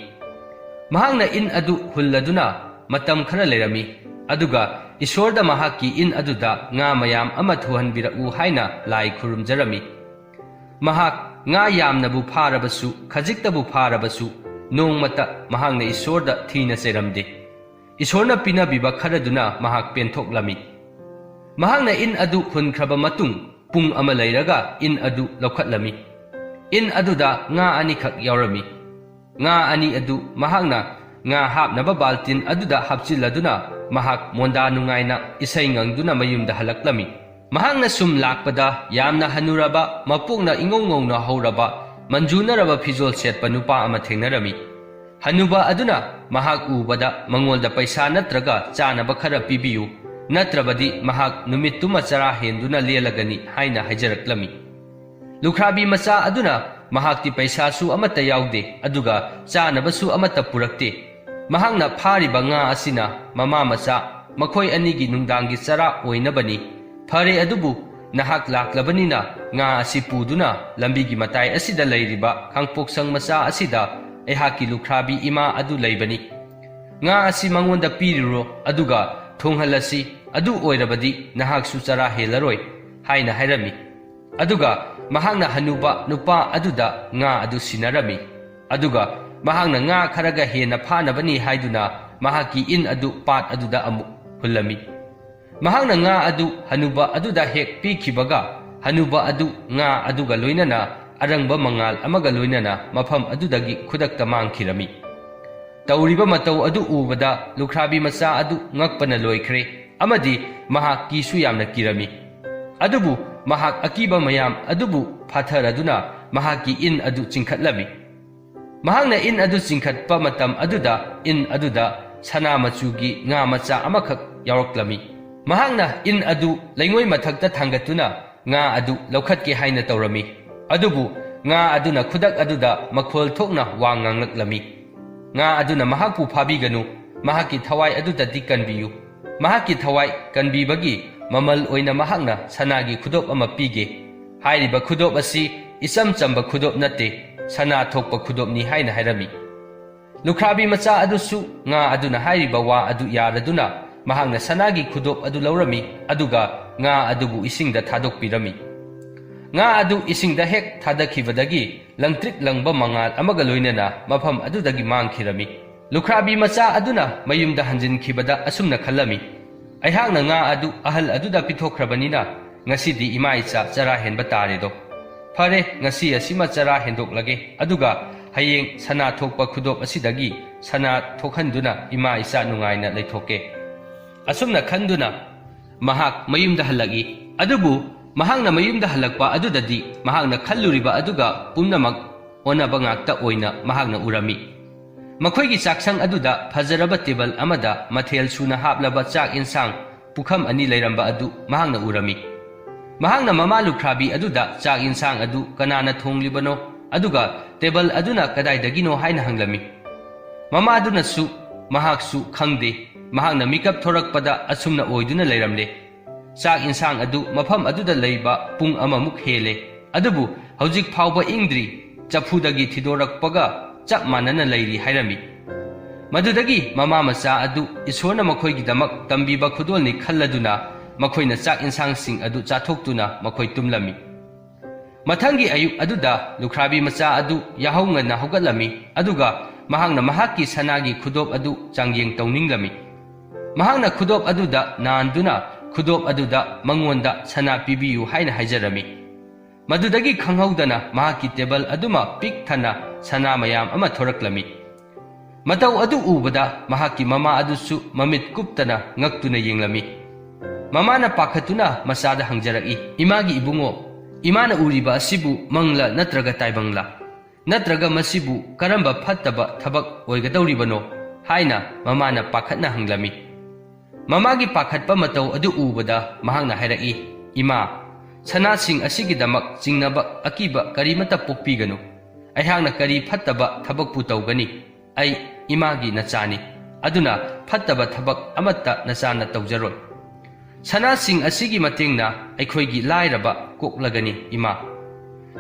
ꯃꯍꯥꯛꯅ ꯏꯟ ꯑꯗꯨ ꯍꯨꯜꯂꯗꯨꯅ ꯃꯇꯝ ꯈꯔ ꯂꯩꯔꯝꯃꯤ, ꯑꯗꯨꯒ ꯏꯁꯣꯔꯗ ꯃꯍꯥꯛꯀꯤ ꯏꯟ ꯑꯗꯨꯗ ꯉꯥ ꯃꯌꯥꯝ ꯑꯃ ꯊꯨꯍꯟꯕꯤꯔꯛꯎ ꯍꯥꯏꯅ ꯂꯥꯏ ꯈꯨꯔꯨꯝꯖꯔꯝꯃꯤ꯫ ꯃꯍꯥꯛ ꯉꯥ ꯌꯥꯝꯅꯕꯨ ꯐꯥꯔꯕꯁꯨ, ꯈꯖꯤꯛꯇꯕꯨ ꯐꯥꯔꯕꯁꯨ, ꯅꯣꯡꯃꯇ ꯃꯍꯥꯛꯅ ꯏꯁꯣꯔꯗ ꯊꯤꯅ ꯆꯩꯔꯝꯗꯦ꯫ ꯏꯁꯣꯔꯅ ꯄꯤꯅꯕꯤꯕ ꯈꯔꯗꯨꯅ ꯃꯍꯥꯛ ꯄꯦꯟꯊꯣꯛꯂꯝꯃꯤ꯫ ꯃꯍꯥꯛꯅ ꯏꯟ ꯑꯗꯨ ꯍꯨꯟꯈ꯭ꯔꯕ ꯃꯇꯨꯡ, ꯄꯨꯡ ꯑꯃ ꯂꯩꯔꯒ ꯏꯟ ꯑꯗꯨ ꯂꯧꯈꯠꯂꯝꯃꯤ꯫ ꯏꯟ ꯑꯗꯨꯗ ꯉꯥ ꯑꯅꯤꯈꯛ ꯌꯥꯎꯔꯝꯃꯤ꯫ ꯉꯥ ꯑꯅꯤ ꯑꯗꯨ ꯃꯍꯥꯛꯅ ꯉꯥ ꯍꯥꯞꯅꯕ ꯕꯥꯜꯇꯤꯟ ꯑꯗꯨꯗ ꯍꯥꯞꯆꯤꯜꯂꯗꯨꯅ ꯃꯍꯥꯛ ꯃꯣꯟꯗꯥ ꯅꯨꯡꯉꯥꯏꯅ ꯏꯁꯩ ꯉꯪꯗꯨꯅ ꯃꯌꯨꯝꯗ ꯍꯜꯂꯛꯂꯝꯃꯤ꯫ ꯃꯍꯥꯛꯅ ꯁꯨꯝ ꯂꯥꯛꯄꯗ ꯌꯥꯝꯅ ꯍꯅꯨꯔꯕ, ꯃꯄꯣꯛꯅ ꯏꯉꯧ ꯉꯧꯅ ꯍꯧꯔꯕ, ꯃꯟꯖꯨꯅꯔꯕ ꯐꯤꯖꯣꯜ ꯁꯦꯠꯄ ꯅꯨꯄꯥ ꯑꯃ ꯊꯦꯡꯅꯔꯝꯃꯤ꯫ ꯍꯅꯨꯕ ꯑꯗꯨꯅ ꯃꯍꯥꯛ ꯎꯕꯗ ꯃꯉꯣꯟꯗ ꯄꯩꯁꯥ ꯅꯠꯇ꯭ꯔꯒ ꯆꯥꯅꯕ ꯈꯔ ꯄꯤꯕꯤꯌꯨ, ꯅꯠꯇ꯭ꯔꯕꯗꯤ ꯃꯍꯥꯛ ꯅꯨꯃꯤꯠꯇꯨꯃ ꯆꯔꯥ ꯍꯦꯟꯗꯨꯅ ꯂꯦꯜꯂꯒꯅꯤ ꯍꯥꯏꯅ ꯍꯥꯏꯖꯔꯛꯂꯝꯃꯤ꯫ ꯂꯨꯈ꯭ꯔꯥꯕꯤ ꯃꯆꯥ ꯑꯗꯨꯅ ꯃꯍꯥꯛꯇꯤ ꯄꯩꯁꯥꯁꯨ ꯑꯃꯠꯇ ꯌꯥꯎꯗꯦ, ꯑꯗꯨꯒ ꯆꯥꯅꯕꯁꯨ ꯑꯃꯠꯇ ꯄꯨꯔꯛꯇꯦ꯫ ꯃꯍꯥꯛꯅ ꯐꯥꯔꯤꯕ ꯉꯥ ꯑꯁꯤꯅ ꯃꯃꯥ ꯃꯆꯥ ꯃꯈꯣꯏ ꯑꯅꯤꯒꯤ ꯅꯨꯡꯗꯥꯡꯒꯤ ꯆꯔꯥ ꯑꯣꯏꯅꯕꯅꯤ꯫ ꯐꯔꯦ, ꯑꯗꯨꯕꯨ ꯅꯍꯥꯛ ꯂꯥꯛꯂꯕꯅꯤꯅ ꯉꯥ ꯑꯁꯤ ꯄꯨꯗꯨꯅ ꯂꯝꯕꯤꯒꯤ ꯃꯇꯥꯏ ꯑꯁꯤꯗ ꯂꯩꯔꯤꯕ ꯈꯥꯡꯄꯣꯛꯁꯪ ꯃꯆꯥ ꯑꯁꯤꯗ ꯑꯩꯍꯥꯛꯀꯤ ꯂꯨꯈ꯭ꯔꯥꯕꯤ ꯏꯃꯥ ꯑꯗꯨ ꯂꯩꯕꯅꯤ꯫ ꯉꯥ ꯑꯁꯤ ꯃꯉꯣꯟꯗ ꯄꯤꯔꯨꯔꯣ, ꯑꯗꯨꯒ ꯊꯣꯡꯍꯜꯂꯁꯤ, ꯑꯗꯨ ꯑꯣꯏꯔꯕꯗꯤ ꯅꯍꯥꯛꯁꯨ ꯆꯔꯥ ꯍꯦꯜꯂꯔꯣꯏ ꯍꯥꯏꯅ ꯍꯥꯏꯔꯝꯃꯤ꯫ ꯑꯗꯨꯒ ꯃꯍꯥꯛꯅ ꯍꯅꯨꯕ ꯅꯨꯄꯥ ꯑꯗꯨꯗ ꯉꯥ ꯑꯗꯨ ꯁꯤꯟꯅꯔꯝꯃꯤ꯫ ꯑꯗꯨꯒ ꯃꯍꯥꯛꯅ ꯉꯥ ꯈꯔꯒ ꯍꯦꯟꯅ ꯐꯥꯅꯕꯅꯤ ꯍꯥꯏꯗꯨꯅ ꯃꯍꯥꯛꯀꯤ ꯏꯟ ꯑꯗꯨ ꯄꯥꯠ ꯑꯗꯨꯗ ꯑꯃꯨꯛ ꯍꯨꯜꯂꯝꯃꯤ꯫ ꯃꯍꯥꯛꯅ ꯉꯥ ꯑꯗꯨ ꯍꯅꯨꯕ ꯑꯗꯨꯗ ꯍꯦꯛ ꯄꯤꯈꯤꯕꯒ, ꯍꯅꯨꯕ ꯑꯗꯨ ꯉꯥ ꯑꯗꯨꯒ ꯂꯣꯏꯅꯅ ꯑꯔꯪꯕ ꯃꯉꯥꯜ ꯑꯃꯒ ꯂꯣꯏꯅꯅ ꯃꯐꯝ ꯑꯗꯨꯗꯒꯤ ꯈꯨꯗꯛꯇ ꯃꯥꯡꯈꯤꯔꯝꯃꯤ꯫ ꯇꯧꯔꯤꯕ ꯃꯇꯧ ꯑꯗꯨ ꯎꯕꯗ ꯂꯨꯈ꯭ꯔꯥꯕꯤ ꯃꯆꯥ ꯑꯗꯨ ꯉꯛꯄꯅ ꯂꯣꯏꯈ꯭ꯔꯦ, ꯑꯃꯗꯤ ꯃꯍꯥꯛ ꯀꯤꯁꯨ ꯌꯥꯝꯅ ꯀꯤꯔꯝꯃꯤ꯫ ꯑꯗꯨꯕꯨ ꯃꯍꯥꯛ ꯑꯀꯤꯕ ꯃꯌꯥꯝ ꯑꯗꯨꯕꯨ ꯐꯥꯊꯔꯗꯨꯅ ꯃꯍꯥꯛꯀꯤ ꯏꯟ ꯑꯗꯨ ꯆꯤꯡꯈꯠꯂꯝꯃꯤ꯫ ꯃꯍꯥꯛꯅ ꯏꯟ ꯑꯗꯨ ꯆꯤꯡꯈꯠꯄ ꯃꯇꯝ ꯑꯗꯨꯗ ꯏꯟ ꯑꯗꯨꯗ ꯁꯅꯥ ꯃꯆꯨꯒꯤ ꯉꯥ ꯃꯆꯥ ꯑꯃꯈꯛ ꯌꯥꯎꯔꯛꯂꯝꯃꯤ꯫ ꯃꯍꯥꯛꯅ ꯏꯟ ꯑꯗꯨ ꯂꯩꯉꯣꯏ ꯃꯊꯛꯇ ꯊꯥꯡꯒꯠꯇꯨꯅ ꯉꯥ ꯑꯗꯨ ꯂꯧꯈꯠꯀꯦ ꯍꯥꯏꯅ ꯇꯧꯔꯝꯃꯤ꯫ ꯑꯗꯨꯕꯨ ꯉꯥ ꯑꯗꯨꯅ ꯈꯨꯗꯛ ꯑꯗꯨꯗ ꯃꯈꯣꯜ ꯊꯣꯛꯅ ꯋꯥ ꯉꯥꯡꯂꯛꯂꯝꯃꯤ꯫ ꯉꯥ ꯑꯗꯨꯅ ꯃꯍꯥꯛꯄꯨ ꯐꯥꯕꯤꯒꯅꯨ, ꯃꯍꯥꯛꯀꯤ ꯊꯋꯥꯏ ꯑꯗꯨꯗꯗꯤ ꯀꯟꯕꯤꯌꯨ꯫ ꯃꯍꯥꯛꯀꯤ ꯊꯋꯥꯏ ꯀꯟꯕꯤꯕꯒꯤ ꯃꯃꯜ ꯑꯣꯏꯅ ꯃꯍꯥꯛꯅ ꯁꯅꯥꯒꯤ ꯈꯨꯗꯣꯞ ꯑꯃ ꯄꯤꯒꯦ꯫ ꯍꯥꯏꯔꯤꯕ ꯈꯨꯗꯣꯞ ꯑꯁꯤ ꯏꯆꯝ ꯆꯝꯕ ꯈꯨꯗꯣꯞ ꯅꯠꯇꯦ, ꯁꯅꯥ ꯊꯣꯛꯄ ꯈꯨꯗꯣꯞꯅꯤ ꯍꯥꯏꯅ ꯍꯥꯏꯔꯝꯃꯤ꯫ ꯂꯨꯈ꯭ꯔꯥꯕꯤ ꯃꯆꯥ ꯑꯗꯨꯁꯨ ꯉꯥ ꯑꯗꯨꯅ ꯍꯥꯏꯔꯤꯕ ꯋꯥ ꯑꯗꯨ ꯌꯥꯔꯗꯨꯅ ꯃꯍꯥꯛꯅ ꯁꯅꯥꯒꯤ ꯈꯨꯗꯣꯞ ꯑꯗꯨ ꯂꯧꯔꯝꯃꯤ, ꯑꯗꯨꯒ ꯉꯥ ꯑꯗꯨꯕꯨ ꯏꯁꯤꯡꯗ ꯊꯥꯗꯣꯛꯄꯤꯔꯝꯃꯤ꯫ ꯉꯥ ꯑꯗꯨ ꯏꯁꯤꯡꯗ ꯍꯦꯛ ꯊꯥꯗꯈꯤꯕꯗꯒꯤ ꯂꯪꯇ꯭ꯔꯤꯛ ꯂꯪꯕ ꯃꯉꯥꯜ ꯑꯃꯒ ꯂꯣꯏꯅꯅ ꯃꯐꯝ ꯑꯗꯨꯗꯒꯤ ꯃꯥꯡꯈꯤꯔꯝꯃꯤ꯫ ꯂꯨꯈ꯭ꯔꯥꯕꯤ ꯃꯆꯥ ꯑꯗꯨꯅ ꯃꯌꯨꯝꯗ ꯍꯟꯖꯤꯟꯈꯤꯕꯗ ꯑꯁꯨꯝꯅ ꯈꯜꯂꯝꯃꯤ, "ꯑꯩꯍꯥꯛꯅ ꯉꯥ ꯑꯗꯨ ꯑꯍꯜ ꯑꯗꯨꯗ ꯄꯤꯊꯣꯛꯈ꯭ꯔꯕꯅꯤꯅ ꯉꯁꯤꯗꯤ ꯏꯃꯥ ꯏꯆꯥ ꯆꯔꯥ ꯍꯦꯟꯕ ꯇꯥꯔꯦꯗꯣ꯫ ꯐꯔꯦ, ꯉꯁꯤ ꯑꯁꯤꯃ ꯆꯔꯥ ꯍꯦꯟꯗꯣꯛꯂꯒꯦ, ꯑꯗꯨꯒ ꯍꯌꯦꯡ ꯁꯅꯥ ꯊꯣꯛꯄ ꯈꯨꯗꯣꯞ ꯑꯁꯤꯗꯒꯤ ꯁꯅꯥ ꯊꯣꯛꯍꯟꯗꯨꯅ ꯏꯃꯥ ꯏꯆꯥ ꯅꯨꯡꯉꯥꯏꯅ ꯂꯩꯊꯣꯛꯀꯦ"꯫ ꯑꯁꯨꯝꯅ ꯈꯟꯗꯨꯅ ꯃꯍꯥꯛ ꯃꯌꯨꯝꯗ ꯍꯜꯂꯛꯏ꯫ ꯑꯗꯨꯕꯨ ꯃꯍꯥꯛꯅ ꯃꯌꯨꯝꯗ ꯍꯜꯂꯛꯄ ꯑꯗꯨꯗꯗꯤ ꯃꯍꯥꯛꯅ ꯈꯜꯂꯨꯔꯤꯕ ꯑꯗꯨꯒ ꯄꯨꯝꯅꯃꯛ ꯑꯣꯟꯅꯕ ꯉꯥꯛꯇ ꯑꯣꯏꯅ ꯃꯍꯥꯛꯅ ꯎꯔꯝꯃꯤ꯫ ꯃꯈꯣꯏꯒꯤ ꯆꯥꯛꯁꯪ ꯑꯗꯨꯗ ꯐꯖꯔꯕ ꯇꯦꯕꯜ ꯑꯃꯗ ꯃꯊꯦꯜ ꯁꯨꯅ ꯍꯥꯞꯂꯕ ꯆꯥꯛ ꯏꯟꯁꯥꯡ ꯄꯨꯈꯝ ꯑꯅꯤ ꯂꯩꯔꯝꯕ ꯑꯗꯨ ꯃꯍꯥꯛꯅ ꯎꯔꯝꯃꯤ꯫ ꯃꯍꯥꯛꯅ ꯃꯃꯥ ꯂꯨꯈ꯭ꯔꯥꯕꯤ ꯑꯗꯨꯗ ꯆꯥꯛ ꯏꯟꯁꯥꯡ ꯑꯗꯨ ꯀꯅꯥꯅ ꯊꯣꯡꯂꯤꯕꯅꯣ, ꯑꯗꯨꯒ ꯇꯦꯕꯜ ꯑꯗꯨꯅ ꯀꯗꯥꯏꯗꯒꯤꯅꯣ ꯍꯥꯏꯅ ꯍꯪꯂꯝꯃꯤ꯫ ꯃꯃꯥꯗꯨꯅꯁꯨ ꯃꯍꯥꯛꯁꯨ ꯈꯪꯗꯦ꯫ ꯃꯍꯥꯛꯅ ꯃꯤꯀꯞ ꯊꯣꯔꯛꯄꯗ ꯑꯁꯨꯝꯅ ꯑꯣꯏꯗꯨꯅ ꯂꯩꯔꯝꯂꯦ꯫ ꯆꯥꯛ ꯏꯟꯁꯥꯡ ꯑꯗꯨ ꯃꯐꯝ ꯑꯗꯨꯗ ꯂꯩꯕ ꯄꯨꯡ ꯑꯃꯃꯨꯛ ꯍꯦꯜꯂꯦ, ꯑꯗꯨꯕꯨ ꯍꯧꯖꯤꯛ ꯐꯥꯎꯕ ꯏꯪꯗ꯭ꯔꯤ, ꯆꯐꯨꯗꯒꯤ ꯊꯤꯗꯣꯔꯛꯄꯒ ꯆꯞ ꯃꯥꯟꯅꯅ ꯂꯩꯔꯤ ꯍꯥꯏꯔꯝꯃꯤ꯫ ꯃꯗꯨꯗꯒꯤ ꯃꯃꯥ ꯃꯆꯥ ꯑꯗꯨ ꯏꯁꯣꯔꯅ ꯃꯈꯣꯏꯒꯤꯗꯃꯛ ꯇꯝꯕꯤꯕ ꯈꯨꯗꯣꯜꯅꯤ ꯈꯜꯂꯗꯨꯅ ꯃꯈꯣꯏꯅ ꯆꯥꯛ ꯏꯟꯁꯥꯡꯁꯤꯡ ꯑꯗꯨ ꯆꯥꯊꯣꯛꯇꯨꯅ ꯃꯈꯣꯏ ꯇꯨꯝꯂꯝꯃꯤ꯫ ꯃꯊꯪꯒꯤ ꯑꯌꯨꯛ ꯑꯗꯨꯗ ꯂꯨꯈ꯭ꯔꯥꯕꯤ ꯃꯆꯥ ꯑꯗꯨ ꯌꯥꯍꯧ ꯉꯟꯅ ꯍꯧꯒꯠꯂꯝꯃꯤ, ꯑꯗꯨꯒ ꯃꯍꯥꯛꯅ ꯃꯍꯥꯛꯀꯤ ꯁꯅꯥꯒꯤ ꯈꯨꯗꯣꯞ ꯑꯗꯨ ꯆꯥꯡꯌꯦꯡ ꯇꯧꯅꯤꯡꯂꯝꯃꯤ꯫ ꯃꯍꯥꯛꯅ ꯈꯨꯗꯣꯞ ꯑꯗꯨꯗ ꯅꯥꯟꯗꯨꯅ ꯈꯨꯗꯣꯞ ꯑꯗꯨꯗ ꯃꯉꯣꯟꯗ ꯁꯅꯥ ꯄꯤꯕꯤꯌꯨ ꯍꯥꯏꯅ ꯍꯥꯏꯖꯔꯝꯃꯤ꯫ ꯃꯗꯨꯗꯒꯤ ꯈꯪꯍꯧꯗꯅ ꯃꯍꯥꯛꯀꯤ ꯇꯦꯕꯜ ꯑꯗꯨꯃ ꯄꯤꯛ ꯊꯟꯅ ꯁꯅꯥ ꯃꯌꯥꯝ ꯑꯃ ꯊꯣꯔꯛꯂꯝꯃꯤ꯫ ꯃꯇꯧ ꯑꯗꯨ ꯎꯕꯗ ꯃꯍꯥꯛꯀꯤ ꯃꯃꯥ ꯑꯗꯨꯁꯨ ꯃꯃꯤꯠ ꯀꯨꯞꯇꯅ ꯉꯛꯇꯨꯅ ꯌꯦꯡꯂꯝꯃꯤ꯫ ꯃꯃꯥꯅ ꯄꯥꯈꯠꯇꯨꯅ ꯃꯆꯥꯗ ꯍꯪꯖꯔꯛꯏ, "ꯏꯃꯥꯒꯤ ꯏꯕꯨꯡꯉꯣ, ꯏꯃꯥꯅ ꯎꯔꯤꯕ ꯑꯁꯤꯕꯨ ꯃꯪꯂꯥ ꯅꯠꯇ꯭ꯔꯒ ꯇꯥꯏꯕꯪꯂꯥ? ꯅꯠꯇ꯭ꯔꯒ ꯃꯁꯤꯕꯨ ꯀꯔꯝꯕ ꯐꯠꯇꯕ ꯊꯕꯛ ꯑꯣꯏꯒꯗꯧꯔꯤꯕꯅꯣ?" ꯍꯥꯏꯅ ꯃꯃꯥꯅ ꯄꯥꯈꯠꯅ ꯍꯪꯂꯝꯃꯤ꯫ ꯃꯃꯥꯒꯤ ꯄꯥꯈꯠꯄ ꯃꯇꯧ ꯑꯗꯨ ꯎꯕꯗ ꯃꯍꯥꯛꯅ ꯍꯥꯏꯔꯛꯏ, "ꯏꯃꯥ, ꯁꯅꯥꯁꯤꯡ ꯑꯁꯤꯒꯤꯗꯃꯛ ꯆꯤꯡꯅꯕ ꯑꯀꯤꯕ ꯀꯔꯤꯃꯠꯇ ꯄꯣꯛꯄꯤꯒꯅꯨ꯫ ꯑꯩꯍꯥꯛꯅ ꯀꯔꯤ ꯐꯠꯇꯕ ꯊꯕꯛꯄꯨ ꯇꯧꯒꯅꯤ? ꯑꯩ ꯏꯃꯥꯒꯤ ꯅꯆꯥꯅꯤ, ꯑꯗꯨꯅ ꯐꯠꯇꯕ ꯊꯕꯛ ꯑꯃꯠꯇ ꯅꯆꯥꯅ ꯇꯧꯖꯔꯣꯏ꯫ ꯁꯅꯥꯁꯤꯡ ꯑꯁꯤꯒꯤ ꯃꯇꯦꯡꯅ ꯑꯩꯈꯣꯏꯒꯤ ꯂꯥꯏꯔꯕ ꯀꯣꯛꯂꯒꯅꯤ, ꯏꯃꯥ꯫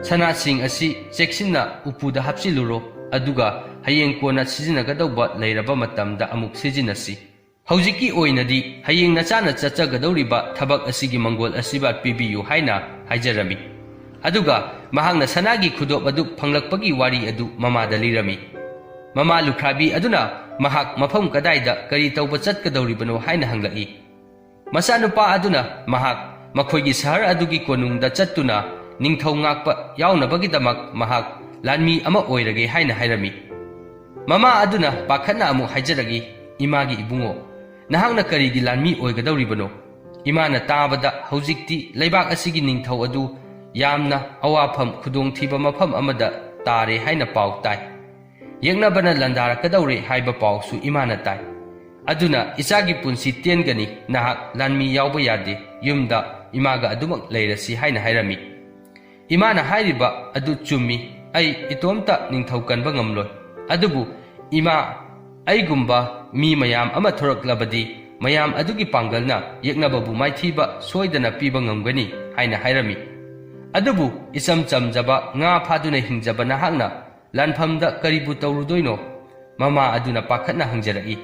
ꯁꯅꯥꯁꯤꯡ ꯑꯁꯤ ꯆꯦꯛꯁꯤꯟꯅ ꯎꯄꯨꯗ ꯍꯥꯞꯆꯤꯜꯂꯨꯔꯣ, ꯑꯗꯨꯒ ꯍꯌꯦꯡ ꯀꯣꯟꯅ ꯁꯤꯖꯤꯟꯅꯒꯗꯧꯕ ꯂꯩꯔꯕ ꯃꯇꯝꯗ ꯑꯃꯨꯛ ꯁꯤꯖꯤꯟꯅꯁꯤ꯫ ꯍꯧꯖꯤꯛꯀꯤ ꯑꯣꯏꯅꯗꯤ ꯍꯌꯦꯡ ꯅꯆꯥꯅ ꯆꯠꯆꯒꯗꯧꯔꯤꯕ ꯊꯕꯛ ꯑꯁꯤꯒꯤ ꯃꯪꯒꯣꯜ ꯑꯁꯤꯕ ꯄꯤꯕꯤꯌꯨ ꯍꯥꯏꯅ ꯍꯥꯏꯖꯔꯝꯃꯤ꯫ ꯑꯗꯨꯒ ꯃꯍꯥꯛꯅ ꯁꯅꯥꯒꯤ ꯈꯨꯗꯣꯞ ꯑꯗꯨ ꯐꯪꯂꯛꯄꯒꯤ ꯋꯥꯔꯤ ꯑꯗꯨ ꯃꯃꯥꯗ ꯂꯤꯔꯝꯃꯤ꯫ ꯃꯃꯥ ꯂꯨꯈ꯭ꯔꯥꯕꯤ ꯑꯗꯨꯅ ꯃꯍꯥꯛ ꯃꯐꯝ ꯀꯗꯥꯏꯗ ꯀꯔꯤ ꯇꯧꯕ ꯆꯠꯀꯗꯧꯔꯤꯕꯅꯣ ꯍꯥꯏꯅ ꯍꯪꯂꯛꯏ꯫ ꯃꯆꯥꯅꯨꯄꯥ ꯑꯗꯨꯅ ꯃꯍꯥꯛ ꯃꯈꯣꯏꯒꯤ ꯁꯍꯔ ꯑꯗꯨꯒꯤ ꯀꯣꯅꯨꯡꯗ ꯆꯠꯇꯨꯅ ꯅꯤꯡꯊꯧ ꯉꯥꯛꯄ ꯌꯥꯎꯅꯕꯒꯤꯗꯃꯛ ꯃꯍꯥꯛ ꯂꯥꯟꯃꯤ ꯑꯃ ꯑꯣꯏꯔꯒꯦ ꯍꯥꯏꯅ ꯍꯥꯏꯔꯝꯃꯤ꯫ ꯃꯃꯥ ꯑꯗꯨꯅ ꯄꯥꯈꯠꯅ ꯑꯃꯨꯛ ꯍꯥꯏꯖꯔꯛꯏ, "ꯏꯃꯥꯒꯤ ꯏꯕꯨꯡꯉꯣ, ꯅꯍꯥꯛꯅ ꯀꯔꯤꯒꯤ ꯂꯥꯟꯃꯤ ꯑꯣꯏꯒꯗꯧꯔꯤꯕꯅꯣ? ꯏꯃꯥꯅ ꯇꯥꯕꯗ ꯍꯧꯖꯤꯛꯇꯤ ꯂꯩꯕꯥꯛ ꯑꯁꯤꯒꯤ ꯅꯤꯡꯊꯧ ꯑꯗꯨ ꯌꯥꯝꯅ ꯑꯋꯥꯐꯝ, ꯈꯨꯗꯣꯡꯊꯤꯕ ꯃꯐꯝ ꯑꯃꯗ ꯇꯥꯔꯦ ꯍꯥꯏꯅ ꯄꯥꯎ ꯇꯥꯏ꯫ ꯌꯦꯛꯅꯕꯅ ꯂꯥꯟꯗꯥꯔꯛꯀꯗꯧꯔꯦ ꯍꯥꯏꯕ ꯄꯥꯎꯁꯨ ꯏꯃꯥꯅ ꯇꯥꯏ꯫ ꯑꯗꯨꯅ ꯏꯆꯥꯒꯤ ꯄꯨꯟꯁꯤ ꯇꯦꯟꯒꯅꯤ, ꯅꯍꯥꯛ ꯂꯥꯟꯃꯤ ꯌꯥꯎꯕ ꯌꯥꯗꯦ, ꯌꯨꯝꯗ ꯏꯃꯥꯒ ꯑꯗꯨꯃꯛ ꯂꯩꯔꯁꯤ" ꯍꯥꯏꯅ ꯍꯥꯏꯔꯝꯃꯤ꯫ ꯏꯃꯥꯅ ꯍꯥꯏꯔꯤꯕ ꯑꯗꯨ ꯆꯨꯝꯃꯤ, ꯑꯩ ꯏꯇꯣꯝꯇ ꯅꯤꯡꯊꯧ ꯀꯟꯕ ꯉꯝꯂꯣꯏ꯫ ꯑꯗꯨꯕꯨ ꯏꯃꯥ, ꯑꯩꯒꯨꯝꯕ ꯃꯤ ꯃꯌꯥꯝ ꯑꯃ ꯊꯣꯔꯛꯂꯕꯗꯤ ꯃꯌꯥꯝ ꯑꯗꯨꯒꯤ ꯄꯥꯡꯒꯜꯅ ꯌꯦꯛꯅꯕꯕꯨ ꯃꯥꯏꯊꯤꯕ ꯁꯣꯏꯗꯅ ꯄꯤꯕ ꯉꯝꯒꯅꯤ ꯍꯥꯏꯅ ꯍꯥꯏꯔꯝꯃꯤ꯫ ꯑꯗꯨꯕꯨ ꯏꯆꯝ ꯆꯝꯖꯕ ꯉꯥ ꯐꯥꯗꯨꯅ ꯍꯤꯡꯖꯕ ꯅꯍꯥꯛꯅ ꯂꯥꯟꯐꯝꯗ ꯀꯔꯤꯕꯨ ꯇꯧꯔꯨꯗꯣꯏꯅꯣ? ꯃꯃꯥ ꯑꯗꯨꯅ ꯄꯥꯈꯠꯅ ꯍꯪꯖꯔꯛꯏ꯫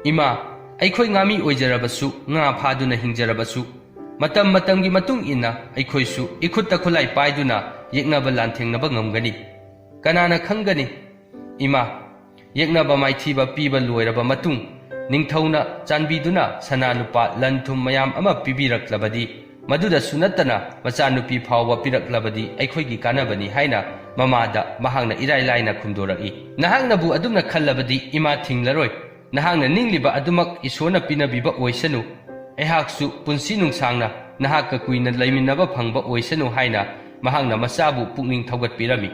"ꯏꯃꯥ, ꯑꯩꯈꯣꯏ ꯉꯥꯃꯤ ꯑꯣꯏꯖꯔꯕꯁꯨ, ꯉꯥ ꯐꯥꯗꯨꯅ ꯍꯤꯡꯖꯔꯕꯁꯨ, ꯃꯇꯝ ꯃꯇꯝꯒꯤ ꯃꯇꯨꯡ ꯏꯟꯅ ꯑꯩꯈꯣꯏꯁꯨ ꯏꯈꯨꯠꯇ ꯈꯨꯠꯂꯥꯏ ꯄꯥꯏꯗꯨꯅ ꯌꯦꯛꯅꯕ ꯂꯥꯟꯊꯦꯡꯅꯕ ꯉꯝꯒꯅꯤ꯫ ꯀꯅꯥꯅ ꯈꯪꯒꯅꯤ? ꯏꯃꯥ, ꯌꯦꯛꯅꯕ ꯃꯥꯏꯊꯤꯕ ꯄꯤꯕ ꯂꯣꯏꯔꯕ ꯃꯇꯨꯡ, ꯅꯤꯡꯊꯧꯅ ꯆꯥꯟꯕꯤꯗꯨꯅ ꯁꯅꯥ ꯂꯨꯄꯥ ꯂꯟ ꯊꯨꯝ ꯃꯌꯥꯝ ꯑꯃ ꯄꯤꯕꯤꯔꯛꯂꯕꯗꯤ, ꯃꯗꯨꯗꯁꯨ ꯅꯠꯇꯅ ꯃꯆꯥꯅꯨꯄꯤ ꯐꯥꯎꯕ ꯄꯤꯔꯛꯂꯕꯗꯤ ꯑꯩꯈꯣꯏꯒꯤ ꯀꯥꯟꯅꯕꯅꯤ" ꯍꯥꯏꯅ ꯃꯃꯥꯗ ꯃꯍꯥꯛꯅ ꯏꯔꯥꯏ ꯂꯥꯏꯅ ꯈꯨꯝꯗꯣꯔꯛꯏ꯫ "ꯅꯍꯥꯛꯅꯕꯨ ꯑꯗꯨꯝꯅ ꯈꯜꯂꯕꯗꯤ ꯏꯃꯥ ꯊꯤꯡꯂꯔꯣꯏ꯫ ꯅꯍꯥꯛꯅ ꯅꯤꯡꯂꯤꯕ ꯑꯗꯨꯃꯛ ꯏꯁꯣꯔꯅ ꯄꯤꯅꯕꯤꯕ ꯑꯣꯏꯁꯅꯨ꯫ ꯑꯩꯍꯥꯛꯁꯨ ꯄꯨꯟꯁꯤ ꯅꯨꯡꯁꯥꯡꯅ ꯅꯍꯥꯛꯀ ꯀꯨꯏꯅ ꯂꯩꯃꯤꯟꯅꯕ ꯐꯪꯕ ꯑꯣꯏꯁꯅꯨ" ꯍꯥꯏꯅ ꯃꯍꯥꯛꯅ ꯃꯆꯥꯕꯨ ꯄꯨꯛꯅꯤꯡ ꯊꯧꯒꯠꯄꯤꯔꯝꯃꯤ꯫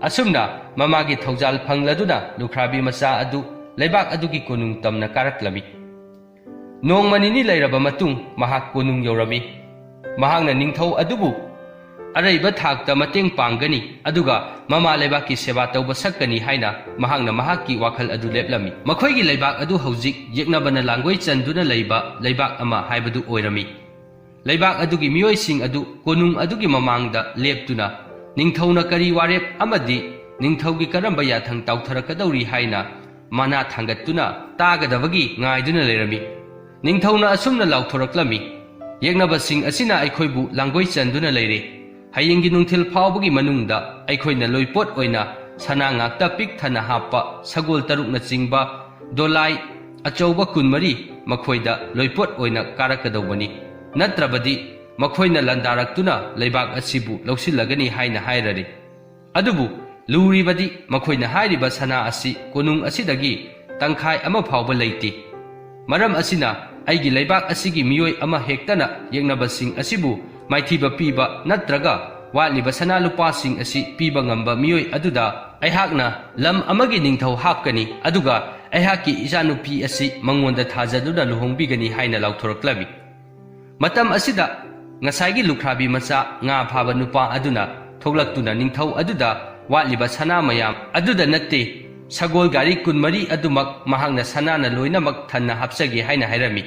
ꯑꯁꯨꯝꯅ ꯃꯃꯥꯒꯤ ꯊꯧꯖꯥꯜ ꯐꯪꯂꯗꯨꯅ ꯂꯨꯈ꯭ꯔꯥꯕꯤ ꯃꯆꯥ ꯑꯗꯨ ꯂꯩꯕꯥꯛ ꯑꯗꯨꯒꯤ ꯀꯣꯅꯨꯡ ꯇꯝꯅ ꯀꯥꯔꯛꯂꯝꯃꯤ꯫ ꯅꯣꯡꯃ ꯅꯤꯅꯤ ꯂꯩꯔꯕ ꯃꯇꯨꯡ ꯃꯍꯥꯛ ꯀꯣꯅꯨꯡ ꯌꯧꯔꯝꯃꯤ꯫ ꯃꯍꯥꯛꯅ ꯅꯤꯡꯊꯧ ꯑꯗꯨꯕꯨ ꯑꯔꯩꯕ ꯊꯥꯛꯇ ꯃꯇꯦꯡ ꯄꯥꯡꯒꯅꯤ, ꯑꯗꯨꯒ ꯃꯃꯥ ꯂꯩꯕꯥꯛꯀꯤ ꯁꯦꯕꯥ ꯇꯧꯕ ꯁꯛꯀꯅꯤ ꯍꯥꯏꯅ ꯃꯍꯥꯛꯅ ꯃꯍꯥꯛꯀꯤ ꯋꯥꯈꯜ ꯑꯗꯨ ꯂꯦꯞꯂꯝꯃꯤ꯫ ꯃꯈꯣꯏꯒꯤ ꯂꯩꯕꯥꯛ ꯑꯗꯨ ꯍꯧꯖꯤꯛ ꯌꯦꯛꯅꯕꯅ ꯂꯥꯡꯒꯣꯏ ꯆꯟꯗꯨꯅ ꯂꯩꯕ ꯂꯩꯕꯥꯛ ꯑꯃ ꯍꯥꯏꯕꯗꯨ ꯑꯣꯏꯔꯝꯃꯤ꯫ ꯂꯩꯕꯥꯛ ꯑꯗꯨꯒꯤ ꯃꯤꯑꯣꯏꯁꯤꯡ ꯑꯗꯨ ꯀꯣꯅꯨꯡ ꯑꯗꯨꯒꯤ ꯃꯃꯥꯡꯗ ꯂꯦꯞꯇꯨꯅ, ꯅꯤꯡꯊꯧꯅ ꯀꯔꯤ ꯋꯥꯔꯦꯞ ꯑꯃꯗꯤ ꯅꯤꯡꯊꯧꯒꯤ ꯀꯔꯝꯕ ꯌꯥꯊꯪ ꯇꯥꯎꯊꯔꯛꯀꯗꯧꯔꯤ ꯍꯥꯏꯅ ꯃꯅꯥ ꯊꯥꯡꯒꯠꯇꯨꯅ ꯇꯥꯒꯗꯕꯒꯤ ꯉꯥꯏꯗꯨꯅ ꯂꯩꯔꯝꯃꯤ꯫ ꯅꯤꯡꯊꯧꯅ ꯑꯁꯨꯝꯅ ꯂꯥꯎꯊꯣꯔꯛꯂꯝꯃꯤ, "ꯌꯦꯛꯅꯕꯁꯤꯡ ꯑꯁꯤꯅ ꯑꯩꯈꯣꯏꯕꯨ ꯂꯥꯡꯒꯣꯏ ꯆꯟꯗꯨꯅ ꯂꯩꯔꯦ꯫ ꯍꯌꯦꯡꯒꯤ ꯅꯨꯡꯊꯤꯜ ꯐꯥꯎꯕꯒꯤ ꯃꯅꯨꯡꯗ ꯑꯩꯈꯣꯏꯅ ꯂꯣꯏꯄꯣꯠ ꯑꯣꯏꯅ ꯁꯅꯥ ꯉꯥꯛꯇ ꯄꯤꯛ ꯊꯟꯅ ꯍꯥꯞꯄ ꯁꯒꯣꯜ ꯇꯔꯨꯛꯅꯆꯤꯡꯕ ꯗꯣꯂꯥꯏ ꯑꯆꯧꯕ ꯀꯨꯟꯃꯔꯤ ꯃꯈꯣꯏꯗ ꯂꯣꯏꯄꯣꯠ ꯑꯣꯏꯅ ꯀꯥꯔꯛꯀꯗꯧꯕꯅꯤ꯫ ꯅꯠꯇ꯭ꯔꯕꯗꯤ ꯃꯈꯣꯏꯅ ꯂꯥꯟꯗꯥꯔꯛꯇꯨꯅ ꯂꯩꯕꯥꯛ ꯑꯁꯤꯕꯨ ꯂꯧꯁꯤꯜꯂꯒꯅꯤ" ꯍꯥꯏꯅ ꯍꯥꯏꯔꯔꯤ꯫ ꯑꯗꯨꯕꯨ ꯂꯨꯔꯤꯕꯗꯤ ꯃꯈꯣꯏꯅ ꯍꯥꯏꯔꯤꯕ ꯁꯅꯥ ꯑꯁꯤ ꯀꯣꯅꯨꯡ ꯑꯁꯤꯗꯒꯤ ꯇꯪꯈꯥꯏ ꯑꯃ ꯐꯥꯎꯕ ꯂꯩꯇꯦ꯫ ꯃꯔꯝ ꯑꯁꯤꯅ ꯑꯩꯒꯤ ꯂꯩꯕꯥꯛ ꯑꯁꯤꯒꯤ ꯃꯤꯑꯣꯏ ꯑꯃ ꯍꯦꯛꯇꯅ ꯌꯦꯛꯅꯕꯁꯤꯡ ꯑꯁꯤꯕꯨ ꯃꯥꯏꯊꯤꯕ ꯄꯤꯕ ꯅꯠꯇ꯭ꯔꯒ ꯋꯥꯠꯂꯤꯕ ꯁꯅꯥ ꯂꯨꯄꯥꯁꯤꯡ ꯑꯁꯤ ꯄꯤꯕ ꯉꯝꯕ ꯃꯤꯑꯣꯏ ꯑꯗꯨꯗ ꯑꯩꯍꯥꯛꯅ ꯂꯝ ꯑꯃꯒꯤ ꯅꯤꯡꯊꯧ ꯍꯥꯞꯀꯅꯤ, ꯑꯗꯨꯒ ꯑꯩꯍꯥꯛꯀꯤ ꯏꯆꯥꯅꯨꯄꯤ ꯑꯁꯤ ꯃꯉꯣꯟꯗ ꯊꯥꯖꯗꯨꯅ ꯂꯨꯍꯣꯡꯕꯤꯒꯅꯤ ꯍꯥꯏꯅ ꯂꯥꯎꯊꯣꯔꯛꯂꯝꯃꯤ꯫ ꯃꯇꯝ ꯑꯁꯤꯗ ꯉꯁꯥꯏꯒꯤ ꯂꯨꯈ꯭ꯔꯥꯕꯤ ꯃꯆꯥ ꯉꯥ ꯐꯥꯕ ꯅꯨꯄꯥ ꯑꯗꯨꯅ ꯊꯣꯛꯂꯛꯇꯨꯅ ꯅꯤꯡꯊꯧ ꯑꯗꯨꯗ ꯋꯥꯠꯂꯤꯕ ꯁꯅꯥ ꯃꯌꯥꯝ ꯑꯗꯨꯗ ꯅꯠꯇꯦ, ꯁꯒꯣꯜ ꯒꯥꯔꯤ ꯀꯨꯟꯃꯔꯤ ꯑꯗꯨꯃꯛ ꯃꯍꯥꯛꯅ ꯁꯅꯥꯅ ꯂꯣꯏꯅꯃꯛ ꯊꯟꯅ ꯍꯥꯞꯆꯒꯦ ꯍꯥꯏꯅ ꯍꯥꯏꯔꯝꯃꯤ꯫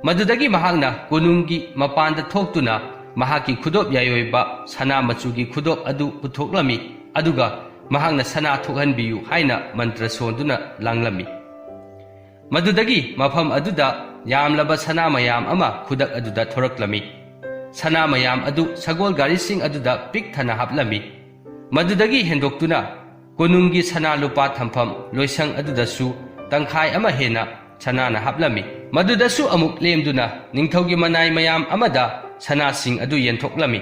ꯃꯗꯨꯗꯒꯤ ꯃꯍꯥꯛꯅ ꯀꯣꯅꯨꯡꯒꯤ ꯃꯄꯥꯟꯗ ꯊꯣꯛꯇꯨꯅ ꯃꯍꯥꯛꯀꯤ ꯈꯨꯗꯣꯞ ꯌꯥꯏꯑꯣꯏꯕ ꯁꯅꯥ ꯃꯆꯨꯒꯤ ꯈꯨꯗꯣꯞ ꯑꯗꯨ ꯄꯨꯊꯣꯛꯂꯝꯃꯤ, ꯑꯗꯨꯒ ꯃꯍꯥꯛꯅ "ꯁꯅꯥ ꯊꯣꯛꯍꯟꯕꯤꯌꯨ" ꯍꯥꯏꯅ ꯃꯟꯇ꯭ꯔ ꯁꯣꯟꯗꯨꯅ ꯂꯥꯡꯂꯝꯃꯤ꯫ ꯃꯗꯨꯗꯒꯤ ꯃꯐꯝ ꯑꯗꯨꯗ ꯌꯥꯝꯂꯕ ꯁꯅꯥ ꯃꯌꯥꯝ ꯑꯃ ꯈꯨꯗꯛ ꯑꯗꯨꯗ ꯊꯣꯔꯛꯂꯝꯃꯤ꯫ ꯁꯅꯥ ꯃꯌꯥꯝ ꯑꯗꯨ ꯁꯒꯣꯜ ꯒꯥꯔꯤꯁꯤꯡ ꯑꯗꯨꯗ ꯄꯤꯛ ꯊꯟꯅ ꯍꯥꯞꯂꯝꯃꯤ꯫ ꯃꯗꯨꯗꯒꯤ ꯍꯦꯟꯗꯣꯛꯇꯨꯅ ꯀꯣꯅꯨꯡꯒꯤ ꯁꯅꯥ ꯂꯨꯄꯥ ꯊꯝꯐꯝ ꯂꯣꯏꯁꯪ ꯑꯗꯨꯗꯁꯨ ꯇꯪꯈꯥꯏ ꯑꯃ ꯍꯦꯟꯅ ꯁꯅꯥꯅ ꯍꯥꯞꯂꯝꯃꯤ꯫ ꯃꯗꯨꯗꯁꯨ ꯑꯃꯨꯛ ꯂꯦꯝꯗꯨꯅ ꯅꯤꯡꯊꯧꯒꯤ ꯃꯅꯥꯏ ꯃꯌꯥꯝ ꯑꯃꯗ ꯁꯅꯥꯁꯤꯡ ꯑꯗꯨ ꯌꯦꯟꯊꯣꯛꯂꯝꯃꯤ꯫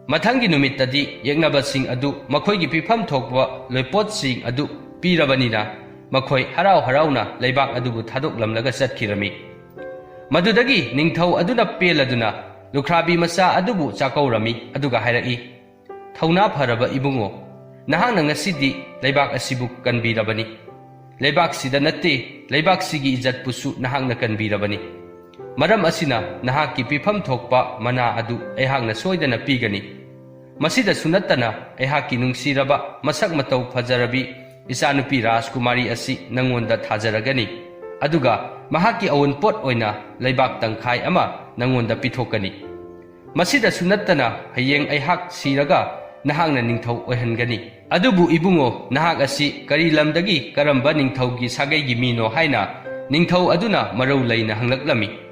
ꯃꯊꯪꯒꯤ ꯅꯨꯃꯤꯠꯇꯗꯤ ꯌꯦꯛꯅꯕꯁꯤꯡ ꯑꯗꯨ ꯃꯈꯣꯏꯒꯤ ꯄꯤꯐꯝ ꯊꯣꯛꯄ ꯂꯣꯏꯄꯣꯠꯁꯤꯡ ꯑꯗꯨ ꯄꯤꯔꯕꯅꯤꯅ, ꯃꯈꯣꯏ ꯍꯔꯥꯎ ꯍꯔꯥꯎꯅ ꯂꯩꯕꯥꯛ ꯑꯗꯨꯕꯨ ꯊꯥꯗꯣꯛꯂꯝꯂꯒ ꯆꯠꯈꯤꯔꯝꯃꯤ꯫ ꯃꯗꯨꯗꯒꯤ ꯅꯤꯡꯊꯧ ꯑꯗꯨꯅ ꯄꯦꯜꯂꯗꯨꯅ ꯂꯨꯈ꯭ꯔꯥꯕꯤ ꯃꯆꯥ ꯑꯗꯨꯕꯨ ꯆꯥꯛꯀꯧꯔꯝꯃꯤ, ꯑꯗꯨꯒ ꯍꯥꯏꯔꯛꯏ, "ꯊꯧꯅꯥ ꯐꯔꯕ ꯏꯕꯨꯡꯉꯣ, ꯅꯍꯥꯛꯅ ꯉꯁꯤꯗꯤ ꯂꯩꯕꯥꯛ ꯑꯁꯤꯕꯨ ꯀꯟꯕꯤꯔꯕꯅꯤ꯫ ꯂꯩꯕꯥꯛꯁꯤꯗ ꯅꯠꯇꯦ, ꯂꯩꯕꯥꯛꯁꯤꯒꯤ ꯏꯖꯠꯄꯨꯁꯨ ꯅꯍꯥꯛꯅ ꯀꯟꯕꯤꯔꯕꯅꯤ꯫ ꯃꯔꯝ ꯑꯁꯤꯅ ꯅꯍꯥꯛꯀꯤ ꯄꯤꯐꯝ ꯊꯣꯛꯄ ꯃꯅꯥ ꯑꯗꯨ ꯑꯩꯍꯥꯛꯅ ꯁꯣꯏꯗꯅ ꯄꯤꯒꯅꯤ꯫ ꯃꯁꯤꯗꯁꯨ ꯅꯠꯇꯅ, ꯑꯩꯍꯥꯛꯀꯤ ꯅꯨꯡꯁꯤꯔꯕ, ꯃꯁꯛ ꯃꯇꯧ ꯐꯖꯔꯕꯤ ꯏꯆꯥꯅꯨꯄꯤ ꯔꯥꯖꯀꯨꯃꯥꯔꯤ ꯑꯁꯤ ꯅꯪꯉꯣꯟꯗ ꯊꯥꯖꯔꯒꯅꯤ, ꯑꯗꯨꯒ ꯃꯍꯥꯛꯀꯤ ꯑꯋꯨꯟꯄꯣꯠ ꯑꯣꯏꯅ ꯂꯩꯕꯥꯛ ꯇꯪꯈꯥꯏ ꯑꯃ ꯅꯪꯉꯣꯟꯗ ꯄꯤꯊꯣꯛꯀꯅꯤ꯫ ꯃꯁꯤꯗꯁꯨ ꯅꯠꯇꯅ, ꯍꯌꯦꯡ ꯑꯩꯍꯥꯛ ꯁꯤꯔꯒ ꯅꯍꯥꯛꯅ ꯅꯤꯡꯊꯧ ꯑꯣꯏꯍꯟꯒꯅꯤ꯫ ꯑꯗꯨꯕꯨ ꯏꯕꯨꯡꯉꯣ, ꯅꯍꯥꯛ ꯑꯁꯤ ꯀꯔꯤ ꯂꯝꯗꯒꯤ ꯀꯔꯝꯕ ꯅꯤꯡꯊꯧꯒꯤ ꯁꯥꯒꯩꯒꯤ ꯃꯤꯅꯣ ꯍꯥꯏꯅ ꯅꯤꯡꯊꯧ ꯑꯗꯨꯅ ꯃꯔꯧ ꯂꯩꯅ ꯍꯪꯂꯛꯂꯝꯃꯤ꯫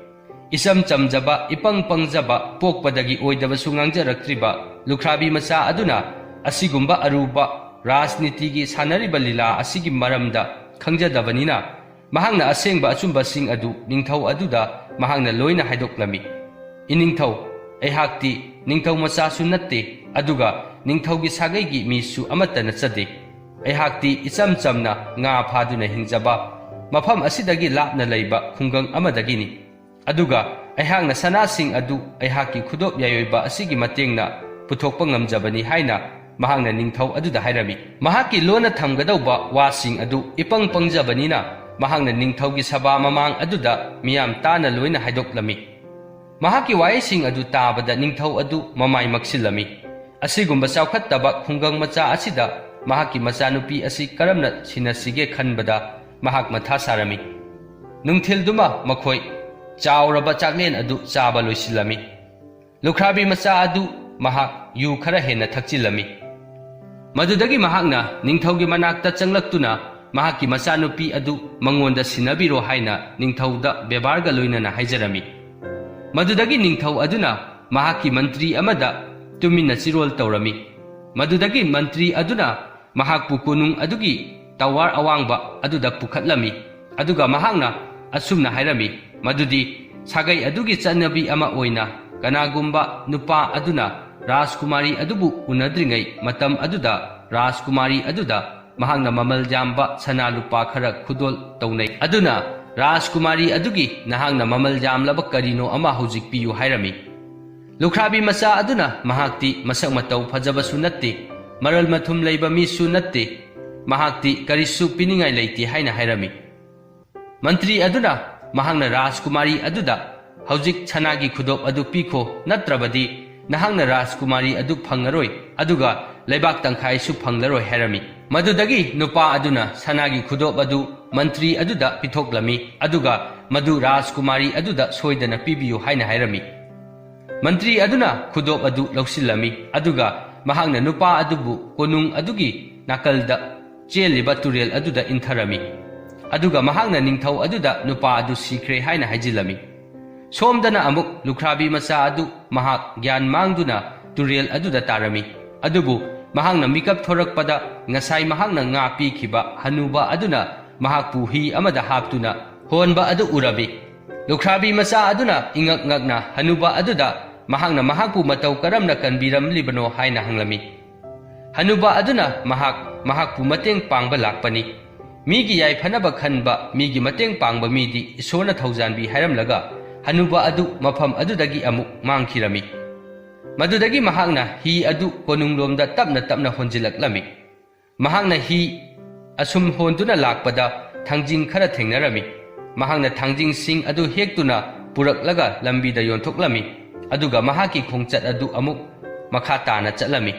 ꯏꯆꯝ ꯆꯝꯖꯕ, ꯏꯄꯪ ꯄꯪꯖꯕ, ꯄꯣꯛꯄꯗꯒꯤ ꯑꯣꯏꯗꯕꯁꯨ ꯉꯥꯡꯖꯔꯛꯇ꯭ꯔꯤꯕ ꯂꯨꯈ꯭ꯔꯥꯕꯤ ꯃꯆꯥ ꯑꯗꯨꯅ ꯑꯁꯤꯒꯨꯝꯕ ꯑꯔꯨꯕ ꯔꯥꯖꯅꯤꯇꯤꯒꯤ ꯁꯥꯟꯅꯔꯤꯕ ꯂꯤꯂꯥ ꯑꯁꯤꯒꯤ ꯃꯔꯝꯗ ꯈꯪꯖꯗꯕꯅꯤꯅ, ꯃꯍꯥꯛꯅ ꯑꯁꯦꯡꯕ ꯑꯆꯨꯝꯕꯁꯤꯡ ꯑꯗꯨ ꯅꯤꯡꯊꯧ ꯑꯗꯨꯗ ꯃꯍꯥꯛꯅ ꯂꯣꯏꯅ ꯍꯥꯏꯗꯣꯛꯂꯝꯃꯤ꯫ "ꯏꯅꯤꯡꯊꯧ, ꯑꯩꯍꯥꯛꯇꯤ ꯅꯤꯡꯊꯧ ꯃꯆꯥꯁꯨ ꯅꯠꯇꯦ, ꯑꯗꯨꯒ ꯅꯤꯡꯊꯧꯒꯤ ꯁꯥꯒꯩꯒꯤ ꯃꯤꯁꯨ ꯑꯃꯠꯇ ꯅꯠꯆꯗꯦ꯫ ꯑꯩꯍꯥꯛꯇꯤ ꯏꯆꯝ ꯆꯝꯅ ꯉꯥ ꯐꯥꯗꯨꯅ ꯍꯤꯡꯖꯕ, ꯃꯐꯝ ꯑꯁꯤꯗꯒꯤ ꯂꯥꯞꯅ ꯂꯩꯕ ꯈꯨꯡꯒꯪ ꯑꯃꯗꯒꯤꯅꯤ꯫ ꯑꯗꯨꯒ ꯑꯩꯍꯥꯛꯅ ꯁꯅꯥꯁꯤꯡ ꯑꯗꯨ ꯑꯩꯍꯥꯛꯀꯤ ꯈꯨꯗꯣꯞ ꯌꯥꯏꯑꯣꯏꯕ ꯑꯁꯤꯒꯤ ꯃꯇꯦꯡꯅ ꯄꯨꯊꯣꯛꯄ ꯉꯝꯖꯕꯅꯤ" ꯍꯥꯏꯅ ꯃꯍꯥꯛꯅ ꯅꯤꯡꯊꯧ ꯑꯗꯨꯗ ꯍꯥꯏꯔꯝꯃꯤ꯫ ꯃꯍꯥꯛꯀꯤ ꯂꯣꯟꯅ ꯊꯝꯒꯗꯧꯕ ꯋꯥꯁꯤꯡ ꯑꯗꯨ ꯏꯄꯪ ꯄꯪꯖꯕꯅꯤꯅ, ꯃꯍꯥꯛꯅ ꯅꯤꯡꯊꯧꯒꯤ ꯁꯚꯥ ꯃꯃꯥꯡ ꯑꯗꯨꯗ ꯃꯤꯌꯥꯝ ꯇꯥꯅ ꯂꯣꯏꯅ ꯍꯥꯏꯗꯣꯛꯂꯝꯃꯤ꯫ ꯃꯍꯥꯛꯀꯤ ꯋꯥꯍꯩꯁꯤꯡ ꯑꯗꯗꯨ ꯇꯥꯕꯗ ꯅꯤꯡꯊꯧ ꯑꯗꯨ ꯃꯃꯥꯏ ꯃꯛꯁꯤꯜꯂꯝꯃꯤ꯫ ꯑꯁꯤꯒꯨꯝꯕ ꯆꯥꯎꯈꯠꯇꯕ ꯈꯨꯡꯒꯪ ꯃꯆꯥ ꯑꯁꯤꯗ ꯃꯍꯥꯛꯀꯤ ꯃꯆꯥꯅꯨꯄꯤ ꯑꯁꯤ ꯀꯔꯝꯅ ꯁꯤꯟꯅꯁꯤꯒꯦ ꯈꯟꯕꯗ ꯃꯍꯥꯛ ꯃꯊꯥ ꯁꯥꯔꯝꯃꯤ꯫ ꯅꯨꯡꯊꯤꯜꯗꯨꯃ ꯃꯈꯣꯏ ꯆꯥꯎꯔꯕ ꯆꯥꯛꯂꯦꯟ ꯑꯗꯨ ꯆꯥꯕ ꯂꯣꯏꯁꯤꯜꯂꯝꯃꯤ꯫ ꯂꯨꯈ꯭ꯔꯥꯕꯤ ꯃꯆꯥ ꯑꯗꯨ ꯃꯍꯥꯛ ꯌꯨ ꯈꯔ ꯍꯦꯟꯅ ꯊꯛꯆꯤꯜꯂꯝꯃꯤ꯫ ꯃꯗꯨꯗꯒꯤ ꯃꯍꯥꯛꯅ ꯅꯤꯡꯊꯧꯒꯤ ꯃꯅꯥꯛꯇ ꯆꯪꯂꯛꯇꯨꯅ ꯃꯍꯥꯛꯀꯤ ꯃꯆꯥꯅꯨꯄꯤ ꯑꯗꯨ ꯃꯉꯣꯟꯗ ꯁꯤꯟꯅꯕꯤꯔꯣ ꯍꯥꯏꯅ ꯅꯤꯡꯊꯧꯗ ꯕꯦꯕꯥꯔꯒ ꯂꯣꯏꯅꯅ ꯍꯥꯏꯖꯔꯝꯃꯤ꯫ ꯃꯗꯨꯗꯒꯤ ꯅꯤꯡꯊꯧ ꯑꯗꯨꯅ ꯃꯍꯥꯛꯀꯤ ꯃꯟꯇ꯭ꯔꯤ ꯑꯃꯗ ꯇꯨꯃꯤꯟꯅ ꯆꯤꯔꯣꯜ ꯇꯧꯔꯝꯃꯤ꯫ ꯃꯗꯨꯗꯒꯤ ꯃꯟꯇ꯭ꯔꯤ ꯑꯗꯨꯅ ꯃꯍꯥꯛꯄꯨ ꯀꯣꯅꯨꯡ ꯑꯗꯨꯒꯤ ꯇꯋꯥꯔ ꯑꯋꯥꯡꯕ ꯑꯗꯨꯗ ꯄꯨꯈꯠꯂꯝꯃꯤ, ꯑꯗꯨꯒ ꯃꯍꯥꯛꯅ ꯑꯁꯨꯝꯅ ꯍꯥꯏꯔꯝꯃꯤ, ꯃꯗꯨꯗꯤ ꯁꯥꯒꯩ ꯑꯗꯨꯒꯤ ꯆꯠꯅꯕꯤ ꯑꯃ ꯑꯣꯏꯅ ꯀꯅꯥꯒꯨꯝꯕ ꯅꯨꯄꯥ ꯑꯗꯨꯅ ꯔꯥꯖꯀꯨꯃꯥꯔꯤ ꯑꯗꯨꯕꯨ ꯎꯅꯗ꯭ꯔꯤꯉꯩ ꯃꯇꯝ ꯑꯗꯨꯗ ꯔꯥꯖꯀꯨꯃꯥꯔꯤ ꯑꯗꯨꯗ ꯃꯍꯥꯛꯅ ꯃꯃꯜ ꯌꯥꯝꯕ ꯁꯅꯥ ꯂꯨꯄꯥ ꯈꯔ ꯈꯨꯗꯣꯜ ꯇꯧꯅꯩ꯫ ꯑꯗꯨꯅ ꯔꯥꯖꯀꯨꯃꯥꯔꯤ ꯑꯗꯨꯒꯤ ꯅꯍꯥꯛꯅ ꯃꯃꯜ ꯌꯥꯝꯂꯕ ꯀꯔꯤꯅꯣ ꯑꯃ ꯍꯧꯖꯤꯛ ꯄꯤꯌꯨ ꯍꯥꯏꯔꯝꯃꯤ꯫ ꯂꯨꯈ꯭ꯔꯥꯕꯤ ꯃꯆꯥ ꯑꯗꯨꯅ ꯃꯍꯥꯛꯇꯤ ꯃꯁꯛ ꯃꯇꯧ ꯐꯖꯕꯁꯨ ꯅꯠꯇꯦ, ꯃꯔꯜ ꯃꯊꯨꯝ ꯂꯩꯕ ꯃꯤꯁꯨ ꯅꯠꯇꯦ, ꯃꯍꯥꯛꯇꯤ ꯀꯔꯤꯁꯨ ꯄꯤꯅꯤꯡꯉꯥꯏ ꯂꯩꯇꯦ ꯍꯥꯏꯅ ꯍꯥꯏꯔꯝꯃꯤ꯫ ꯃꯟꯇ꯭ꯔꯤ ꯑꯗꯨꯅ ꯃꯍꯥꯛꯅ ꯔꯥꯖꯀꯨꯃꯥꯔꯤ ꯑꯗꯨꯗ "ꯍꯧꯖꯤꯛ ꯁꯅꯥꯒꯤ ꯈꯨꯗꯣꯞ ꯑꯗꯨ ꯄꯤꯈꯣ, ꯅꯠꯇ꯭ꯔꯕꯗꯤ ꯅꯍꯥꯛꯅ ꯔꯥꯖꯀꯨꯃꯥꯔꯤ ꯑꯗꯨ ꯐꯪꯂꯔꯣꯏ, ꯑꯗꯨꯒ ꯂꯩꯕꯥꯛ ꯇꯪꯈꯥꯏꯁꯨ ꯐꯪꯂꯔꯣꯏ" ꯍꯥꯏꯔꯝꯃꯤ꯫ ꯃꯗꯨꯗꯒꯤ ꯅꯨꯄꯥ ꯑꯗꯨꯅ ꯁꯅꯥꯒꯤ ꯈꯨꯗꯣꯞ ꯑꯗꯨ ꯃꯟꯇ꯭ꯔꯤ ꯑꯗꯨꯗ ꯄꯤꯊꯣꯛꯂꯝꯃꯤ, ꯑꯗꯨꯒ ꯃꯗꯨ ꯔꯥꯖꯀꯨꯃꯥꯔꯤ ꯑꯗꯨꯗ ꯁꯣꯏꯗꯅ ꯄꯤꯕꯤꯌꯨ ꯍꯥꯏꯅ ꯍꯥꯏꯔꯝꯃꯤ꯫ ꯃꯟꯇ꯭ꯔꯤ ꯑꯗꯨꯅ ꯈꯨꯗꯣꯞ ꯑꯗꯨ ꯂꯧꯁꯤꯜꯂꯝꯃꯤ, ꯑꯗꯨꯒ ꯃꯍꯥꯛꯅ ꯅꯨꯄꯥ ꯑꯗꯨꯕꯨ ꯀꯣꯅꯨꯡ ꯑꯗꯨꯒꯤ ꯅꯥꯀꯜꯗ ꯆꯦꯜꯂꯤꯕ ꯇꯨꯔꯦꯜ ꯑꯗꯨꯗ ꯏꯟꯊꯔꯝꯃꯤ꯫ ꯑꯗꯨꯒ ꯃꯍꯥꯛꯅ ꯅꯤꯡꯊꯧ ꯑꯗꯨꯗ ꯅꯨꯄꯥ ꯑꯗꯨ ꯁꯤꯈ꯭ꯔꯦ ꯍꯥꯏꯅ ꯍꯥꯏꯖꯤꯜꯂꯝꯃꯤ꯫ ꯁꯣꯝꯗꯅ ꯑꯃꯨꯛ ꯂꯨꯈ꯭ꯔꯥꯕꯤ ꯃꯆꯥ ꯑꯗꯨ ꯃꯍꯥꯛ ꯒ꯭ꯌꯥꯟ ꯃꯥꯡꯗꯨꯅ ꯇꯨꯔꯦꯜ ꯑꯗꯨꯗ ꯇꯥꯔꯝꯃꯤ꯫ ꯑꯗꯨꯕꯨ ꯃꯍꯥꯛꯅ ꯃꯤꯀꯞ ꯊꯣꯔꯛꯄꯗ, ꯉꯁꯥꯏ ꯃꯍꯥꯛꯅ ꯉꯥ ꯄꯤꯈꯤꯕ ꯍꯅꯨꯕ ꯑꯗꯨꯅ ꯃꯍꯥꯛꯄꯨ ꯍꯤ ꯑꯃꯗ ꯍꯥꯞꯇꯨꯅ ꯍꯣꯟꯕ ꯑꯗꯨ ꯎꯔꯝꯃꯤ꯫ ꯂꯨꯈ꯭ꯔꯥꯕꯤ ꯃꯆꯥ ꯑꯗꯨꯅ ꯏꯉꯛ ꯉꯛꯅ ꯍꯅꯨꯕ ꯑꯗꯨꯗ ꯃꯍꯥꯛꯅ ꯃꯍꯥꯛꯄꯨ ꯃꯇꯧ ꯀꯔꯝꯅ ꯀꯟꯕꯤꯔꯝꯂꯤꯕꯅꯣ ꯍꯥꯏꯅ ꯍꯪꯂꯝꯃꯤ꯫ ꯍꯅꯨꯕ ꯑꯗꯨꯅ ꯃꯍꯥꯛ ꯃꯍꯥꯛꯄꯨ ꯃꯇꯦꯡ ꯄꯥꯡꯕ ꯂꯥꯛꯄꯅꯤ꯫ ꯃꯤꯒꯤ ꯌꯥꯏꯐꯅꯕ ꯈꯟꯕ, ꯃꯤꯒꯤ ꯃꯇꯦꯡ ꯄꯥꯡꯕ ꯃꯤꯗꯤ ꯏꯁꯣꯔꯅ ꯊꯧꯖꯥꯟꯕꯤ ꯍꯥꯏꯔꯝꯂꯒ, ꯍꯅꯨꯕ ꯑꯗꯨ ꯃꯐꯝ ꯑꯗꯨꯗꯒꯤ ꯑꯃꯨꯛ ꯃꯥꯡꯈꯤꯔꯝꯃꯤ꯫ ꯃꯗꯨꯗꯒꯤ ꯃꯍꯥꯛꯅ ꯍꯤ ꯑꯗꯨ ꯀꯣꯅꯨꯡꯂꯣꯝꯗ ꯇꯞꯅ ꯇꯞꯅ ꯍꯣꯟꯖꯤꯜꯂꯛꯂꯝꯃꯤ꯫ ꯃꯍꯥꯛꯅ ꯍꯤ ꯑꯁꯨꯝ ꯍꯣꯟꯗꯨꯅ ꯂꯥꯛꯄꯗ ꯊꯥꯡꯖꯤꯡ ꯈꯔ ꯊꯦꯡꯅꯔꯝꯃꯤ꯫ ꯃꯍꯥꯛꯅ ꯊꯥꯡꯖꯤꯡꯁꯤꯡ ꯑꯗꯨ ꯍꯦꯛꯇꯨꯅ ꯄꯨꯔꯛꯂꯒ ꯂꯝꯕꯤꯗ ꯌꯣꯟꯊꯣꯛꯂꯝꯃꯤ, ꯑꯗꯨꯒ ꯃꯍꯥꯛꯀꯤ ꯈꯣꯡꯆꯠ ꯑꯗꯨ ꯑꯃꯨꯛ ꯃꯈꯥ ꯇꯥꯅ ꯆꯠꯂꯝꯃꯤ꯫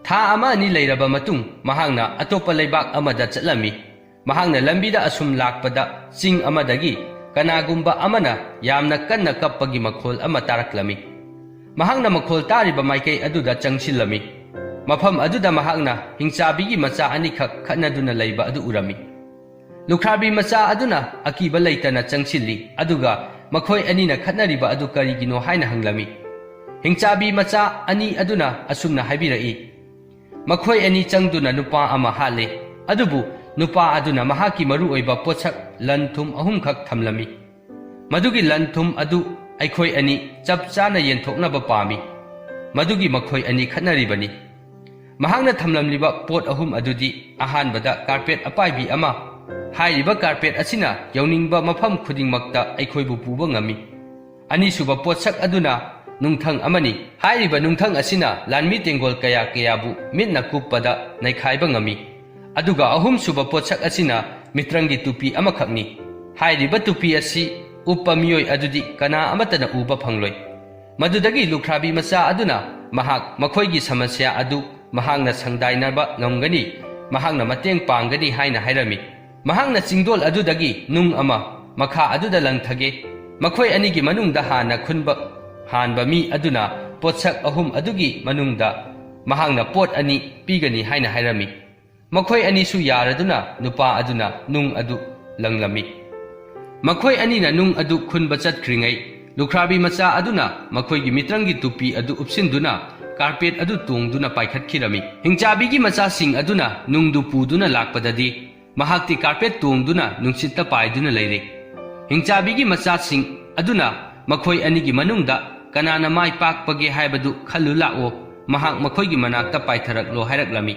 ꯊꯥ ꯑꯃ ꯑꯅꯤ ꯂꯩꯔꯕ ꯃꯇꯨꯡ, ꯃꯍꯥꯛꯅ ꯑꯇꯣꯞꯄ ꯂꯩꯕꯥꯛ ꯑꯃꯗ ꯆꯠꯂꯝꯃꯤ꯫ ꯃꯍꯥꯛꯅ ꯂꯝꯕꯤꯗ ꯑꯁꯨꯝ ꯂꯥꯛꯄꯗ, ꯆꯤꯡ ꯑꯃꯗꯒꯤ ꯀꯅꯥꯒꯨꯝꯕ ꯑꯃꯅ ꯌꯥꯝꯅ ꯀꯟꯅ ꯀꯞꯄꯒꯤ ꯃꯈꯣꯜ ꯑꯃ ꯇꯥꯔꯛꯂꯝꯃꯤ꯫ ꯃꯍꯥꯛꯅ ꯃꯈꯣꯜ ꯇꯥꯔꯤꯕ ꯃꯥꯏꯀꯩ ꯑꯗꯨꯗ ꯆꯪꯁꯤꯜꯂꯝꯃꯤ꯫ ꯃꯐꯝ ꯑꯗꯨꯗ ꯃꯍꯥꯛꯅ ꯍꯤꯡꯆꯥꯕꯤꯒꯤ ꯃꯆꯥ ꯑꯅꯤꯈꯛ ꯈꯠꯅꯗꯨꯅ ꯂꯩꯕ ꯑꯗꯨ ꯎꯔꯝꯃꯤ꯫ ꯂꯨꯈ꯭ꯔꯥꯕꯤ ꯃꯆꯥ ꯑꯗꯨꯅ ꯑꯀꯤꯕ ꯂꯩꯇꯅ ꯆꯪꯁꯤꯜꯂꯤ, ꯑꯗꯨꯒ ꯃꯈꯣꯏ ꯑꯅꯤꯅ ꯈꯠꯅꯔꯤꯕ ꯑꯗꯨ ꯀꯔꯤꯒꯤꯅꯣ ꯍꯥꯏꯅ ꯍꯪꯂꯝꯃꯤ꯫ ꯍꯤꯡꯆꯥꯕꯤ ꯃꯆꯥ ꯑꯅꯤ ꯑꯗꯨꯅ ꯑꯁꯨꯝꯅ ꯍꯥꯏꯕꯤꯔꯛꯏ, "ꯃꯈꯣꯏ ꯑꯅꯤ ꯆꯪꯗꯨꯅ ꯅꯨꯄꯥ ꯑꯃ ꯍꯥꯠꯂꯦ, ꯑꯗꯨꯕꯨ ꯅꯨꯄꯥ ꯑꯗꯨꯅ ꯃꯍꯥꯛꯀꯤ ꯃꯔꯨꯑꯣꯏꯕ ꯄꯣꯠꯁꯛ ꯂꯟ ꯊꯨꯝ ꯑꯍꯨꯝꯈꯛ ꯊꯝꯂꯝꯃꯤ꯫ ꯃꯗꯨꯒꯤ ꯂꯟ ꯊꯨꯝ ꯑꯗꯨ ꯑꯩꯈꯣꯏ ꯑꯅꯤ ꯆꯞ ꯆꯥꯅ ꯌꯦꯟꯊꯣꯛꯅꯕ ꯄꯥꯝꯃꯤ꯫ ꯃꯗꯨꯒꯤ ꯃꯈꯣꯏ ꯑꯅꯤ ꯈꯠꯅꯔꯤꯕꯅꯤ꯫" ꯃꯍꯥꯛꯅ ꯊꯝꯂꯝꯂꯤꯕ ꯄꯣꯠ ꯑꯍꯨꯝ ꯑꯗꯨꯗꯤ, ꯑꯍꯥꯟꯕꯗ ꯀꯥꯔꯄꯦꯠ ꯑꯄꯥꯏꯕꯤ ꯑꯃ꯫ ꯍꯥꯏꯔꯤꯕ ꯀꯥꯔꯄꯦꯠ ꯑꯁꯤꯅ ꯌꯧꯅꯤꯡꯕ ꯃꯐꯝ ꯈꯨꯗꯤꯡꯃꯛꯇ ꯑꯩꯈꯣꯏꯕꯨ ꯄꯨꯕ ꯉꯝꯃꯤ꯫ ꯑꯅꯤꯁꯨꯕ ꯄꯣꯠꯁꯛ ꯑꯗꯨꯅ ꯅꯨꯡꯊꯪ ꯑꯃꯅꯤ꯫ ꯍꯥꯏꯔꯤꯕ ꯅꯨꯡꯊꯪ ꯑꯁꯤꯅ ꯂꯥꯟꯃꯤ ꯇꯦꯡꯒꯣꯜ ꯀꯌꯥ ꯀꯌꯥꯕꯨ ꯃꯤꯠꯅ ꯀꯨꯞꯄꯗ ꯅꯩꯈꯥꯏꯕ ꯉꯝꯃꯤ꯫ ꯑꯗꯨꯒ ꯑꯍꯨꯝꯁꯨꯕ ꯄꯣꯠꯁꯛ ꯑꯁꯤꯅ ꯃꯤꯇ꯭ꯔꯪꯒꯤ ꯇꯨꯄꯤ ꯑꯃꯈꯛꯅꯤ꯫ ꯍꯥꯏꯔꯤꯕ ꯇꯨꯄꯤ ꯑꯁꯤ ꯎꯞꯄ ꯃꯤꯑꯣꯏ ꯑꯗꯨꯗꯤ ꯀꯅꯥ ꯑꯃꯠꯇꯅ ꯎꯕ ꯐꯪꯂꯣꯏ꯫ ꯃꯗꯨꯗꯒꯤ ꯂꯨꯈ꯭ꯔꯥꯕꯤ ꯃꯆꯥ ꯑꯗꯨꯅ ꯃꯍꯥꯛ ꯃꯈꯣꯏꯒꯤ ꯁꯃꯁ꯭ꯌꯥ ꯑꯗꯨ ꯃꯍꯥꯛꯅ ꯁꯪꯗꯥꯏꯅꯕ ꯉꯝꯒꯅꯤ, ꯃꯍꯥꯛꯅ ꯃꯇꯦꯡ ꯄꯥꯡꯒꯅꯤ ꯍꯥꯏꯅ ꯍꯥꯏꯔꯝꯃꯤ꯫ ꯃꯍꯥꯛꯅ ꯆꯤꯡꯗꯣꯜ ꯑꯗꯨꯗꯒꯤ ꯅꯨꯡ ꯑꯃ ꯃꯈꯥ ꯑꯗꯨꯗ ꯂꯪꯊꯒꯦ꯫ ꯃꯈꯣꯏ ꯑꯅꯤꯒꯤ ꯃꯅꯨꯡꯗ ꯍꯥꯟꯅ ꯈꯨꯟꯕ ꯍꯥꯟꯕ ꯃꯤ ꯑꯗꯨꯅ ꯄꯣꯠꯁꯛ ꯑꯍꯨꯝ ꯑꯗꯨꯒꯤ ꯃꯅꯨꯡꯗ ꯃꯍꯥꯛꯅ ꯄꯣꯠ ꯑꯅꯤ ꯄꯤꯒꯅꯤ ꯍꯥꯏꯅ ꯍꯥꯏꯔꯝꯃꯤ꯫ ꯃꯈꯣꯏ ꯑꯅꯤꯁꯨ ꯌꯥꯔꯗꯨꯅ ꯅꯨꯄꯥ ꯑꯗꯨꯅ ꯅꯨꯡ ꯑꯗꯨ ꯂꯪꯂꯝꯃꯤ꯫ ꯃꯈꯣꯏ ꯑꯅꯤꯅ ꯅꯨꯡ ꯑꯗꯨ ꯈꯨꯟꯕ ꯆꯠꯈ꯭ꯔꯤꯉꯩ, ꯂꯨꯈ꯭ꯔꯥꯕꯤ ꯃꯆꯥ ꯑꯗꯨꯅ ꯃꯈꯣꯏꯒꯤ ꯃꯤꯇ꯭ꯔꯪꯒꯤ ꯇꯨꯄꯤ ꯑꯗꯨ ꯎꯞꯁꯤꯟꯗꯨꯅ ꯀꯥꯔꯄꯦꯠ ꯑꯗꯨ ꯇꯣꯡꯗꯨꯅ ꯄꯥꯏꯈꯠꯈꯤꯔꯝꯃꯤ꯫ ꯍꯤꯡꯆꯥꯕꯤꯒꯤ ꯃꯆꯥꯁꯤꯡ ꯑꯗꯨꯅ ꯅꯨꯡꯗꯨ ꯄꯨꯗꯨꯅ ꯂꯥꯛꯄꯗꯗꯤ, ꯃꯍꯥꯛꯇꯤ ꯀꯥꯔꯄꯦꯠ ꯇꯣꯡꯗꯨꯅ ꯅꯨꯡꯁꯤꯠꯇ ꯄꯥꯏꯗꯨꯅ ꯂꯩꯔꯦ꯫ ꯍꯤꯡꯆꯥꯕꯤꯒꯤ ꯃꯆꯥꯁꯤꯡ ꯑꯗꯨꯅ ꯃꯈꯣꯏ ꯑꯅꯤꯒꯤ ꯃꯅꯨꯡꯗ ꯀꯅꯥꯅ ꯃꯥꯏ ꯄꯥꯛꯄꯒꯦ ꯍꯥꯏꯕꯗꯨ ꯈꯜꯂꯨ ꯂꯥꯛꯑꯣ, ꯃꯍꯥꯛ ꯃꯈꯣꯏꯒꯤ ꯃꯅꯥꯛꯇ ꯄꯥꯏꯊꯔꯛꯂꯣ ꯍꯥꯏꯔꯛꯂꯝꯃꯤ꯫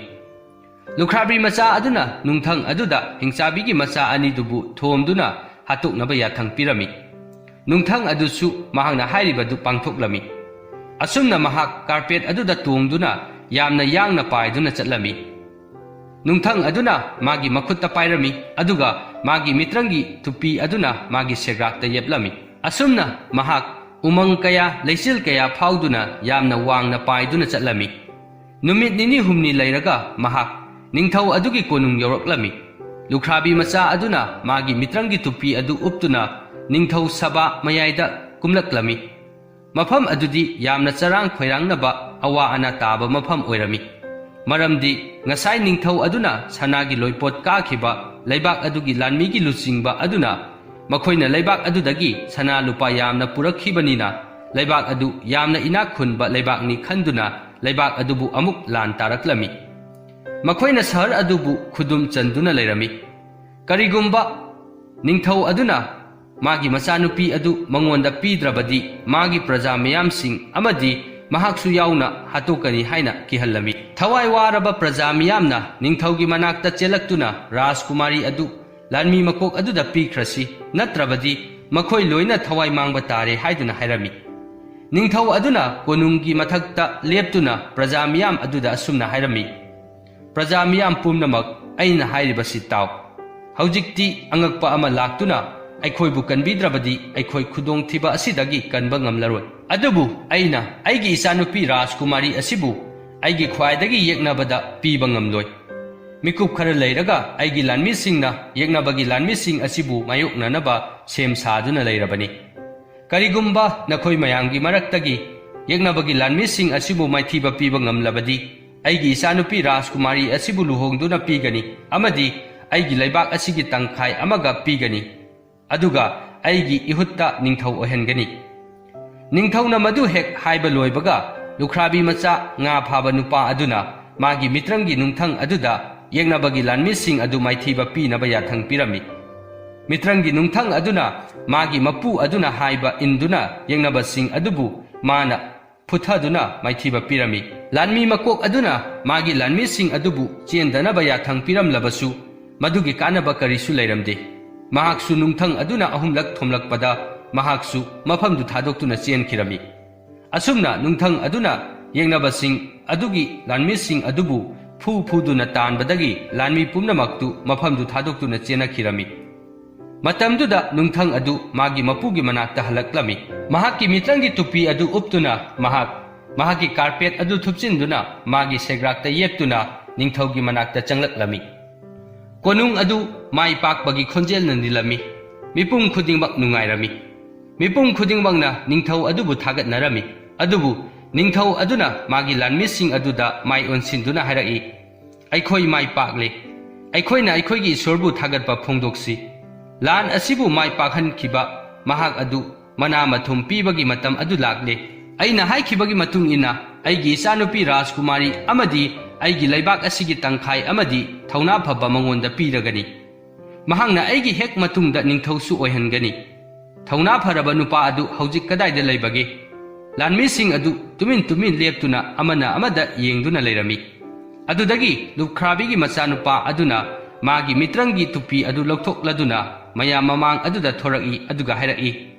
ꯂꯨꯈ꯭ꯔꯥꯕꯤ ꯃꯆꯥ ꯑꯗꯨꯅ ꯅꯨꯡꯊꯪ ꯑꯗꯨꯗ ꯍꯤꯡꯆꯥꯕꯤꯒꯤ ꯃꯆꯥ ꯑꯅꯤꯗꯨꯕꯨ ꯊꯣꯝꯗꯨꯅ ꯍꯥꯠꯇꯣꯛꯅꯕ ꯌꯥꯊꯪ ꯄꯤꯔꯝꯃꯤ꯫ ꯅꯨꯡꯊꯪ ꯑꯗꯨꯁꯨ ꯃꯍꯥꯛꯅ ꯍꯥꯏꯔꯤꯕꯗꯨ ꯄꯥꯡꯊꯣꯛꯂꯝꯃꯤ꯫ ꯑꯁꯨꯝꯅ ꯃꯍꯥꯛ ꯀꯥꯔꯄꯦꯠ ꯑꯗꯨꯗ ꯇꯣꯡꯗꯨꯅ ꯌꯥꯝꯅ ꯌꯥꯡꯅ ꯄꯥꯏꯗꯨꯅ ꯆꯠꯂꯝꯃꯤ꯫ ꯅꯨꯡꯊꯪ ꯑꯗꯨꯅ ꯃꯥꯒꯤ ꯃꯈꯨꯠꯇ ꯄꯥꯏꯔꯝꯃꯤ, ꯑꯗꯨꯒ ꯃꯥꯒꯤ ꯃꯤꯇ꯭ꯔꯪꯒꯤ ꯇꯨꯄꯤ ꯑꯗꯨꯅ ꯃꯥꯒꯤ ꯁꯦꯒ꯭ꯔꯥꯛꯇ ꯌꯦꯞꯂꯝꯃꯤ꯫ ꯑꯁꯨꯝꯅ ꯃꯍꯥꯛ ꯎꯃꯪ ꯀꯌꯥ, ꯂꯩꯆꯤꯜ ꯀꯌꯥ ꯐꯥꯎꯗꯨꯅ ꯌꯥꯝꯅ ꯋꯥꯡꯅ ꯄꯥꯏꯗꯨꯅ ꯆꯠꯂꯝꯃꯤ꯫ ꯅꯨꯃꯤꯠ ꯅꯤꯅꯤ ꯍꯨꯝꯅꯤ ꯂꯩꯔꯒ ꯃꯍꯥꯛ ꯅꯤꯡꯊꯧ ꯑꯗꯨꯒꯤ ꯀꯣꯅꯨꯡ ꯌꯧꯔꯛꯂꯝꯃꯤ꯫ ꯂꯨꯈ꯭ꯔꯥꯕꯤ ꯃꯆꯥ ꯑꯗꯨꯅ ꯃꯥꯒꯤ ꯃꯤꯇ꯭ꯔꯪꯒꯤ ꯇꯨꯄꯤ ꯑꯗꯨ ꯎꯞꯇꯨꯅ ꯅꯤꯡꯊꯧ ꯁꯚꯥ ꯃꯌꯥꯏꯗ ꯀꯨꯝꯂꯛꯂꯝꯃꯤ꯫ ꯃꯐꯝ ꯑꯗꯨꯗꯤ ꯌꯥꯝꯅ ꯆꯔꯥꯡ ꯈꯣꯏꯔꯥꯡꯅꯕ, ꯑꯋꯥ ꯑꯅꯥ ꯇꯥꯕ ꯃꯐꯝ ꯑꯣꯏꯔꯝꯃꯤ꯫ ꯃꯔꯝꯗꯤ ꯉꯁꯥꯏ ꯅꯤꯡꯊꯧ ꯑꯗꯨꯅ ꯁꯅꯥꯒꯤ ꯂꯣꯏꯄꯣꯠ ꯀꯥꯈꯤꯕ ꯂꯩꯕꯥꯛ ꯑꯗꯨꯒꯤ ꯂꯥꯟꯃꯤꯒꯤ ꯂꯨꯆꯤꯡꯕ ꯑꯗꯨꯅ ꯃꯈꯣꯏꯅ ꯂꯩꯕꯥꯛ ꯑꯗꯨꯗꯒꯤ ꯁꯅꯥ ꯂꯨꯄꯥ ꯌꯥꯝꯅ ꯄꯨꯔꯛꯈꯤꯕꯅꯤꯅ, ꯂꯩꯕꯥꯛ ꯑꯗꯨ ꯌꯥꯝꯅ ꯏꯅꯥꯛ ꯈꯨꯟꯕ ꯂꯩꯕꯥꯛꯅꯤ ꯈꯟꯗꯨꯅ ꯂꯩꯕꯥꯛ ꯑꯗꯨꯕꯨ ꯑꯃꯨꯛ ꯂꯥꯟ ꯇꯥꯔꯛꯂꯝꯃꯤ꯫ ꯃꯈꯣꯏꯅ ꯁꯍꯔ ꯑꯗꯨꯕꯨ ꯈꯨꯗꯨꯝ ꯆꯟꯗꯨꯅ ꯂꯩꯔꯝꯃꯤ꯫ ꯀꯔꯤꯒꯨꯝꯕ ꯅꯤꯡꯊꯧ ꯑꯗꯨꯅ ꯃꯥꯒꯤ ꯃꯆꯥꯅꯨꯄꯤ ꯑꯗꯨ ꯃꯉꯣꯟꯗ ꯄꯤꯗ꯭ꯔꯕꯗꯤ, ꯃꯥꯒꯤ ꯄ꯭ꯔꯖꯥ ꯃꯤꯌꯥꯝꯁꯤꯡ ꯑꯃꯗꯤ ꯃꯍꯥꯛꯁꯨ ꯌꯥꯎꯅ ꯍꯥꯠꯇꯣꯛꯀꯅꯤ ꯍꯥꯏꯅ ꯀꯤꯍꯜꯂꯝꯃꯤ꯫ ꯊꯋꯥꯏ ꯋꯥꯔꯕ ꯄ꯭ꯔꯖꯥ ꯃꯤꯌꯥꯝꯅ ꯅꯤꯡꯊꯧꯒꯤ ꯃꯅꯥꯛꯇ ꯆꯦꯜꯂꯛꯇꯨꯅ ꯔꯥꯖꯀꯨꯃꯥꯔꯤ ꯑꯗꯨ ꯂꯥꯟꯃꯤ ꯃꯀꯣꯛ ꯑꯗꯨꯗ ꯄꯤꯈ꯭ꯔꯁꯤ, ꯅꯠꯇ꯭ꯔꯕꯗꯤ ꯃꯈꯣꯏ ꯂꯣꯏꯅ ꯊꯋꯥꯏ ꯃꯥꯡꯕ ꯇꯥꯔꯦ ꯍꯥꯏꯗꯨꯅ ꯍꯥꯏꯔꯝꯃꯤ꯫ ꯅꯤꯡꯊꯧ ꯑꯗꯨꯅ ꯀꯣꯅꯨꯡꯒꯤ ꯃꯊꯛꯇ ꯂꯦꯞꯇꯨꯅ ꯄ꯭ꯔꯖꯥ ꯃꯤꯌꯥꯝ ꯑꯗꯨꯗ ꯑꯁꯨꯝꯅ ꯍꯥꯏꯔꯝꯃꯤ, "ꯄ꯭ꯔꯖꯥ ꯃꯤꯌꯥꯝ ꯄꯨꯝꯅꯃꯛ, ꯑꯩꯅ ꯍꯥꯏꯔꯤꯕꯁꯤ ꯇꯥꯎ꯫ ꯍꯧꯖꯤꯛꯇꯤ ꯑꯉꯛꯄ ꯑꯃ ꯂꯥꯛꯇꯨꯅ ꯑꯩꯈꯣꯏꯕꯨ ꯀꯟꯕꯤꯗ꯭ꯔꯕꯗꯤ ꯑꯩꯈꯣꯏ ꯈꯨꯗꯣꯡꯊꯤꯕ ꯑꯁꯤꯗꯒꯤ ꯀꯟꯕ ꯉꯝꯂꯔꯣꯏ꯫ ꯑꯗꯨꯕꯨ ꯑꯩꯅ ꯑꯩꯒꯤ ꯏꯆꯥꯅꯨꯄꯤ ꯔꯥꯖꯀꯨꯃꯥꯔꯤ ꯑꯁꯤꯕꯨ ꯑꯩꯒꯤ ꯈ꯭ꯋꯥꯏꯗꯒꯤ ꯌꯦꯛꯅꯕꯗ ꯄꯤꯕ ꯉꯝꯂꯣꯏ꯫ ꯃꯤꯀꯨꯞ ꯈꯔ ꯂꯩꯔꯒ ꯑꯩꯒꯤ ꯂꯥꯟꯃꯤꯁꯤꯡꯅ ꯌꯦꯛꯅꯕꯒꯤ ꯂꯥꯟꯃꯤꯁꯤꯡ ꯑꯁꯤꯕꯨ ꯃꯥꯌꯣꯛꯅꯅꯕ ꯁꯦꯝ ꯁꯥꯗꯨꯅ ꯂꯩꯔꯕꯅꯤ꯫ ꯀꯔꯤꯒꯨꯝꯕ ꯅꯈꯣꯏ ꯃꯌꯥꯝꯒꯤ ꯃꯔꯛꯇꯒꯤ ꯌꯦꯛꯅꯕꯒꯤ ꯂꯥꯟꯃꯤꯁꯤꯡ ꯑꯁꯤꯕꯨ ꯃꯥꯏꯊꯤꯕ ꯄꯤꯕ ꯉꯝꯂꯕꯗꯤ, ꯑꯩꯒꯤ ꯏꯆꯥꯅꯨꯄꯤ ꯔꯥꯖꯀꯨꯃꯥꯔꯤ ꯑꯁꯤꯕꯨ ꯂꯨꯍꯣꯡꯗꯨꯅ ꯄꯤꯒꯅꯤ ꯑꯃꯗꯤ ꯑꯩꯒꯤ ꯂꯩꯕꯥꯛ ꯑꯁꯤꯒꯤ ꯇꯪꯈꯥꯏ ꯑꯃꯒ ꯄꯤꯒꯅꯤ꯫ ꯑꯗꯨꯒ ꯑꯩꯒꯤ ꯏꯍꯨꯠꯇ ꯅꯤꯡꯊꯧ ꯑꯣꯏꯍꯟꯒꯅꯤ꯫ ꯅꯤꯡꯊꯧꯅ ꯃꯗꯨ ꯍꯦꯛ ꯍꯥꯏꯕ ꯂꯣꯏꯕꯒ, ꯂꯨꯈ꯭ꯔꯥꯕꯤ ꯃꯆꯥ ꯉꯥ ꯐꯥꯕ ꯅꯨꯄꯥ ꯑꯗꯨꯅ ꯃꯥꯒꯤ ꯃꯤꯇ꯭ꯔꯪꯒꯤ ꯅꯨꯡꯊꯪ ꯑꯗꯨꯗ ꯌꯦꯛꯅꯕꯒꯤ ꯂꯥꯟꯃꯤꯁꯤꯡ ꯑꯗꯨ ꯃꯥꯏꯊꯤꯕ ꯄꯤꯅꯕ ꯌꯥꯊꯪ ꯄꯤꯔꯝꯃꯤ꯫ ꯃꯤꯇ꯭ꯔꯪꯒꯤ ꯅꯨꯡꯊꯪ ꯑꯗꯨꯅ ꯃꯥꯒꯤ ꯃꯄꯨ ꯑꯗꯨꯅ ꯍꯥꯏꯕ ꯏꯟꯗꯨꯅ ꯌꯦꯛꯅꯕꯁꯤꯡ ꯑꯗꯨꯕꯨ ꯃꯥꯅ ꯐꯨꯊꯗꯨꯅ ꯃꯥꯏꯊꯤꯕ ꯄꯤꯔꯝꯃꯤ꯫ ꯂꯥꯟꯃꯤ ꯃꯀꯣꯛ ꯑꯗꯨꯅ ꯃꯥꯒꯤ ꯂꯥꯟꯃꯤꯁꯤꯡ ꯑꯗꯨꯕꯨ ꯆꯦꯟꯗꯅꯕ ꯌꯥꯊꯪ ꯄꯤꯔꯝꯂꯕꯁꯨ, ꯃꯗꯨꯒꯤ ꯀꯥꯟꯅꯕ ꯀꯔꯤꯁꯨ ꯂꯩꯔꯝꯗꯦ꯫ ꯃꯍꯥꯛꯁꯨ ꯅꯨꯡꯊꯪ ꯑꯗꯨꯅ ꯑꯍꯨꯝꯂꯛ ꯊꯣꯝꯂꯛꯄꯗ, ꯃꯍꯥꯛꯁꯨ ꯃꯐꯝꯗꯨ ꯊꯥꯗꯣꯛꯇꯨꯅ ꯆꯦꯟꯈꯤꯔꯝꯃꯤ꯫ ꯑꯁꯨꯝꯅ ꯅꯨꯡꯊꯪ ꯑꯗꯨꯅ ꯌꯦꯛꯅꯕꯁꯤꯡ ꯑꯗꯨꯒꯤ ꯂꯥꯟꯃꯤꯁꯤꯡ ꯑꯗꯨꯕꯨ ꯐꯨ ꯐꯨꯗꯨꯅ ꯇꯥꯟꯕꯗꯒꯤ ꯂꯥꯟꯃꯤ ꯄꯨꯝꯅꯃꯛꯇꯨ ꯃꯐꯝꯗꯨ ꯊꯥꯗꯣꯛꯇꯨꯅ ꯆꯦꯟꯅꯈꯤꯔꯝꯃꯤ꯫ ꯃꯇꯝꯗꯨꯗ ꯅꯨꯡꯊꯪ ꯑꯗꯨ ꯃꯥꯒꯤ ꯃꯄꯨꯒꯤ ꯃꯅꯥꯛꯇ ꯍꯜꯂꯛꯂꯝꯃꯤ꯫ ꯃꯍꯥꯛꯀꯤ ꯃꯤꯇ꯭ꯔꯪꯒꯤ ꯇꯨꯄꯤ ꯑꯗꯨ ꯎꯞꯇꯨꯅ ꯃꯍꯥꯛ ꯃꯍꯥꯛꯀꯤ ꯀꯥꯔꯄꯦꯠ ꯑꯗꯨ ꯊꯨꯞꯆꯤꯟꯗꯨꯅ ꯃꯥꯒꯤ ꯁꯦꯒ꯭ꯔꯥꯛꯇ ꯌꯦꯞꯇꯨꯅ ꯅꯤꯡꯊꯧꯒꯤ ꯃꯅꯥꯛꯇ ꯆꯪꯂꯛꯂꯝꯃꯤ꯫ ꯀꯣꯅꯨꯡ ꯑꯗꯨ ꯃꯥꯏ ꯄꯥꯛꯄꯒꯤ ꯈꯣꯟꯖꯦꯜꯅ ꯅꯤꯜꯂꯝꯃꯤ꯫ ꯃꯤꯄꯨꯝ ꯈꯨꯗꯤꯡꯃꯛ ꯅꯨꯡꯉꯥꯏꯔꯝꯃꯤ꯫ ꯃꯤꯄꯨꯝ ꯈꯨꯗꯤꯡꯃꯛꯅ ꯅꯤꯡꯊꯧ ꯑꯗꯨꯕꯨ ꯊꯥꯒꯠꯅꯔꯝꯃꯤ꯫ ꯑꯗꯨꯕꯨ ꯅꯤꯡꯊꯧ ꯑꯗꯨꯅ ꯃꯥꯒꯤ ꯂꯥꯟꯃꯤꯁꯤꯡ ꯑꯗꯨꯗ ꯃꯥꯏ ꯑꯣꯟꯁꯤꯟꯗꯨꯅ ꯍꯥꯏꯔꯛꯏ, "ꯑꯩꯈꯣꯏ ꯃꯥꯏ ꯄꯥꯛꯂꯦ꯫ ꯑꯩꯈꯣꯏꯅ ꯑꯩꯈꯣꯏꯒꯤ ꯏꯁꯣꯔꯕꯨ ꯊꯥꯒꯠꯄ ꯐꯣꯡꯗꯣꯛꯁꯤ꯫ ꯂꯥꯟ ꯑꯁꯤꯕꯨ ꯃꯥꯏ ꯄꯥꯛꯍꯟꯈꯤꯕ ꯃꯍꯥꯛ ꯑꯗꯨ ꯃꯅꯥ ꯃꯊꯨꯝ ꯄꯤꯕꯒꯤ ꯃꯇꯝ ꯑꯗꯨ ꯂꯥꯛꯂꯦ꯫ ꯑꯩꯅ ꯍꯥꯏꯈꯤꯕꯒꯤ ꯃꯇꯨꯡ ꯏꯟꯅ, ꯑꯩꯒꯤ ꯏꯆꯥꯅꯨꯄꯤ ꯔꯥꯖꯀꯨꯃꯥꯔꯤ ꯑꯃꯗꯤ ꯑꯩꯒꯤ ꯂꯩꯕꯥꯛ ꯑꯁꯤꯒꯤ ꯇꯪꯈꯥꯏ ꯑꯃꯗꯤ ꯊꯧꯅꯥ ꯐꯕ ꯃꯉꯣꯟꯗ ꯄꯤꯔꯒꯅꯤ꯫ ꯃꯍꯥꯛꯅ ꯑꯩꯒꯤ ꯍꯦꯛ ꯃꯇꯨꯡꯗ ꯅꯤꯡꯊꯧꯁꯨ ꯑꯣꯏꯍꯟꯒꯅꯤ꯫" ꯊꯧꯅꯥ ꯐꯔꯕ ꯅꯨꯄꯥ ꯑꯗꯨ ꯍꯧꯖꯤꯛ ꯀꯗꯥꯏꯗ ꯂꯩꯕꯒꯦ? ꯂꯥꯟꯃꯤꯁꯤꯡ ꯑꯗꯨ ꯇꯨꯃꯤꯟ ꯇꯨꯃꯤꯟ ꯂꯦꯞꯇꯨꯅ ꯑꯃꯅ ꯑꯃꯗ ꯌꯦꯡꯗꯨꯅ ꯂꯩꯔꯝꯃꯤ꯫ ꯑꯗꯨꯗꯒꯤ ꯂꯨꯞꯈ꯭ꯔꯥꯕꯤꯒꯤ ꯃꯆꯥꯅꯨꯄꯥ ꯑꯗꯨꯅ ꯃꯥꯒꯤ ꯃꯤꯇ꯭ꯔꯪꯒꯤ ꯇꯨꯄꯤ ꯑꯗꯨ ꯂꯧꯊꯣꯛꯂꯗꯨꯅ ꯃꯌꯥꯝ ꯃꯃꯥꯡ ꯑꯗꯨꯗ ꯊꯣꯔꯛꯏ, ꯑꯗꯨꯒ ꯍꯥꯏꯔꯛꯏ,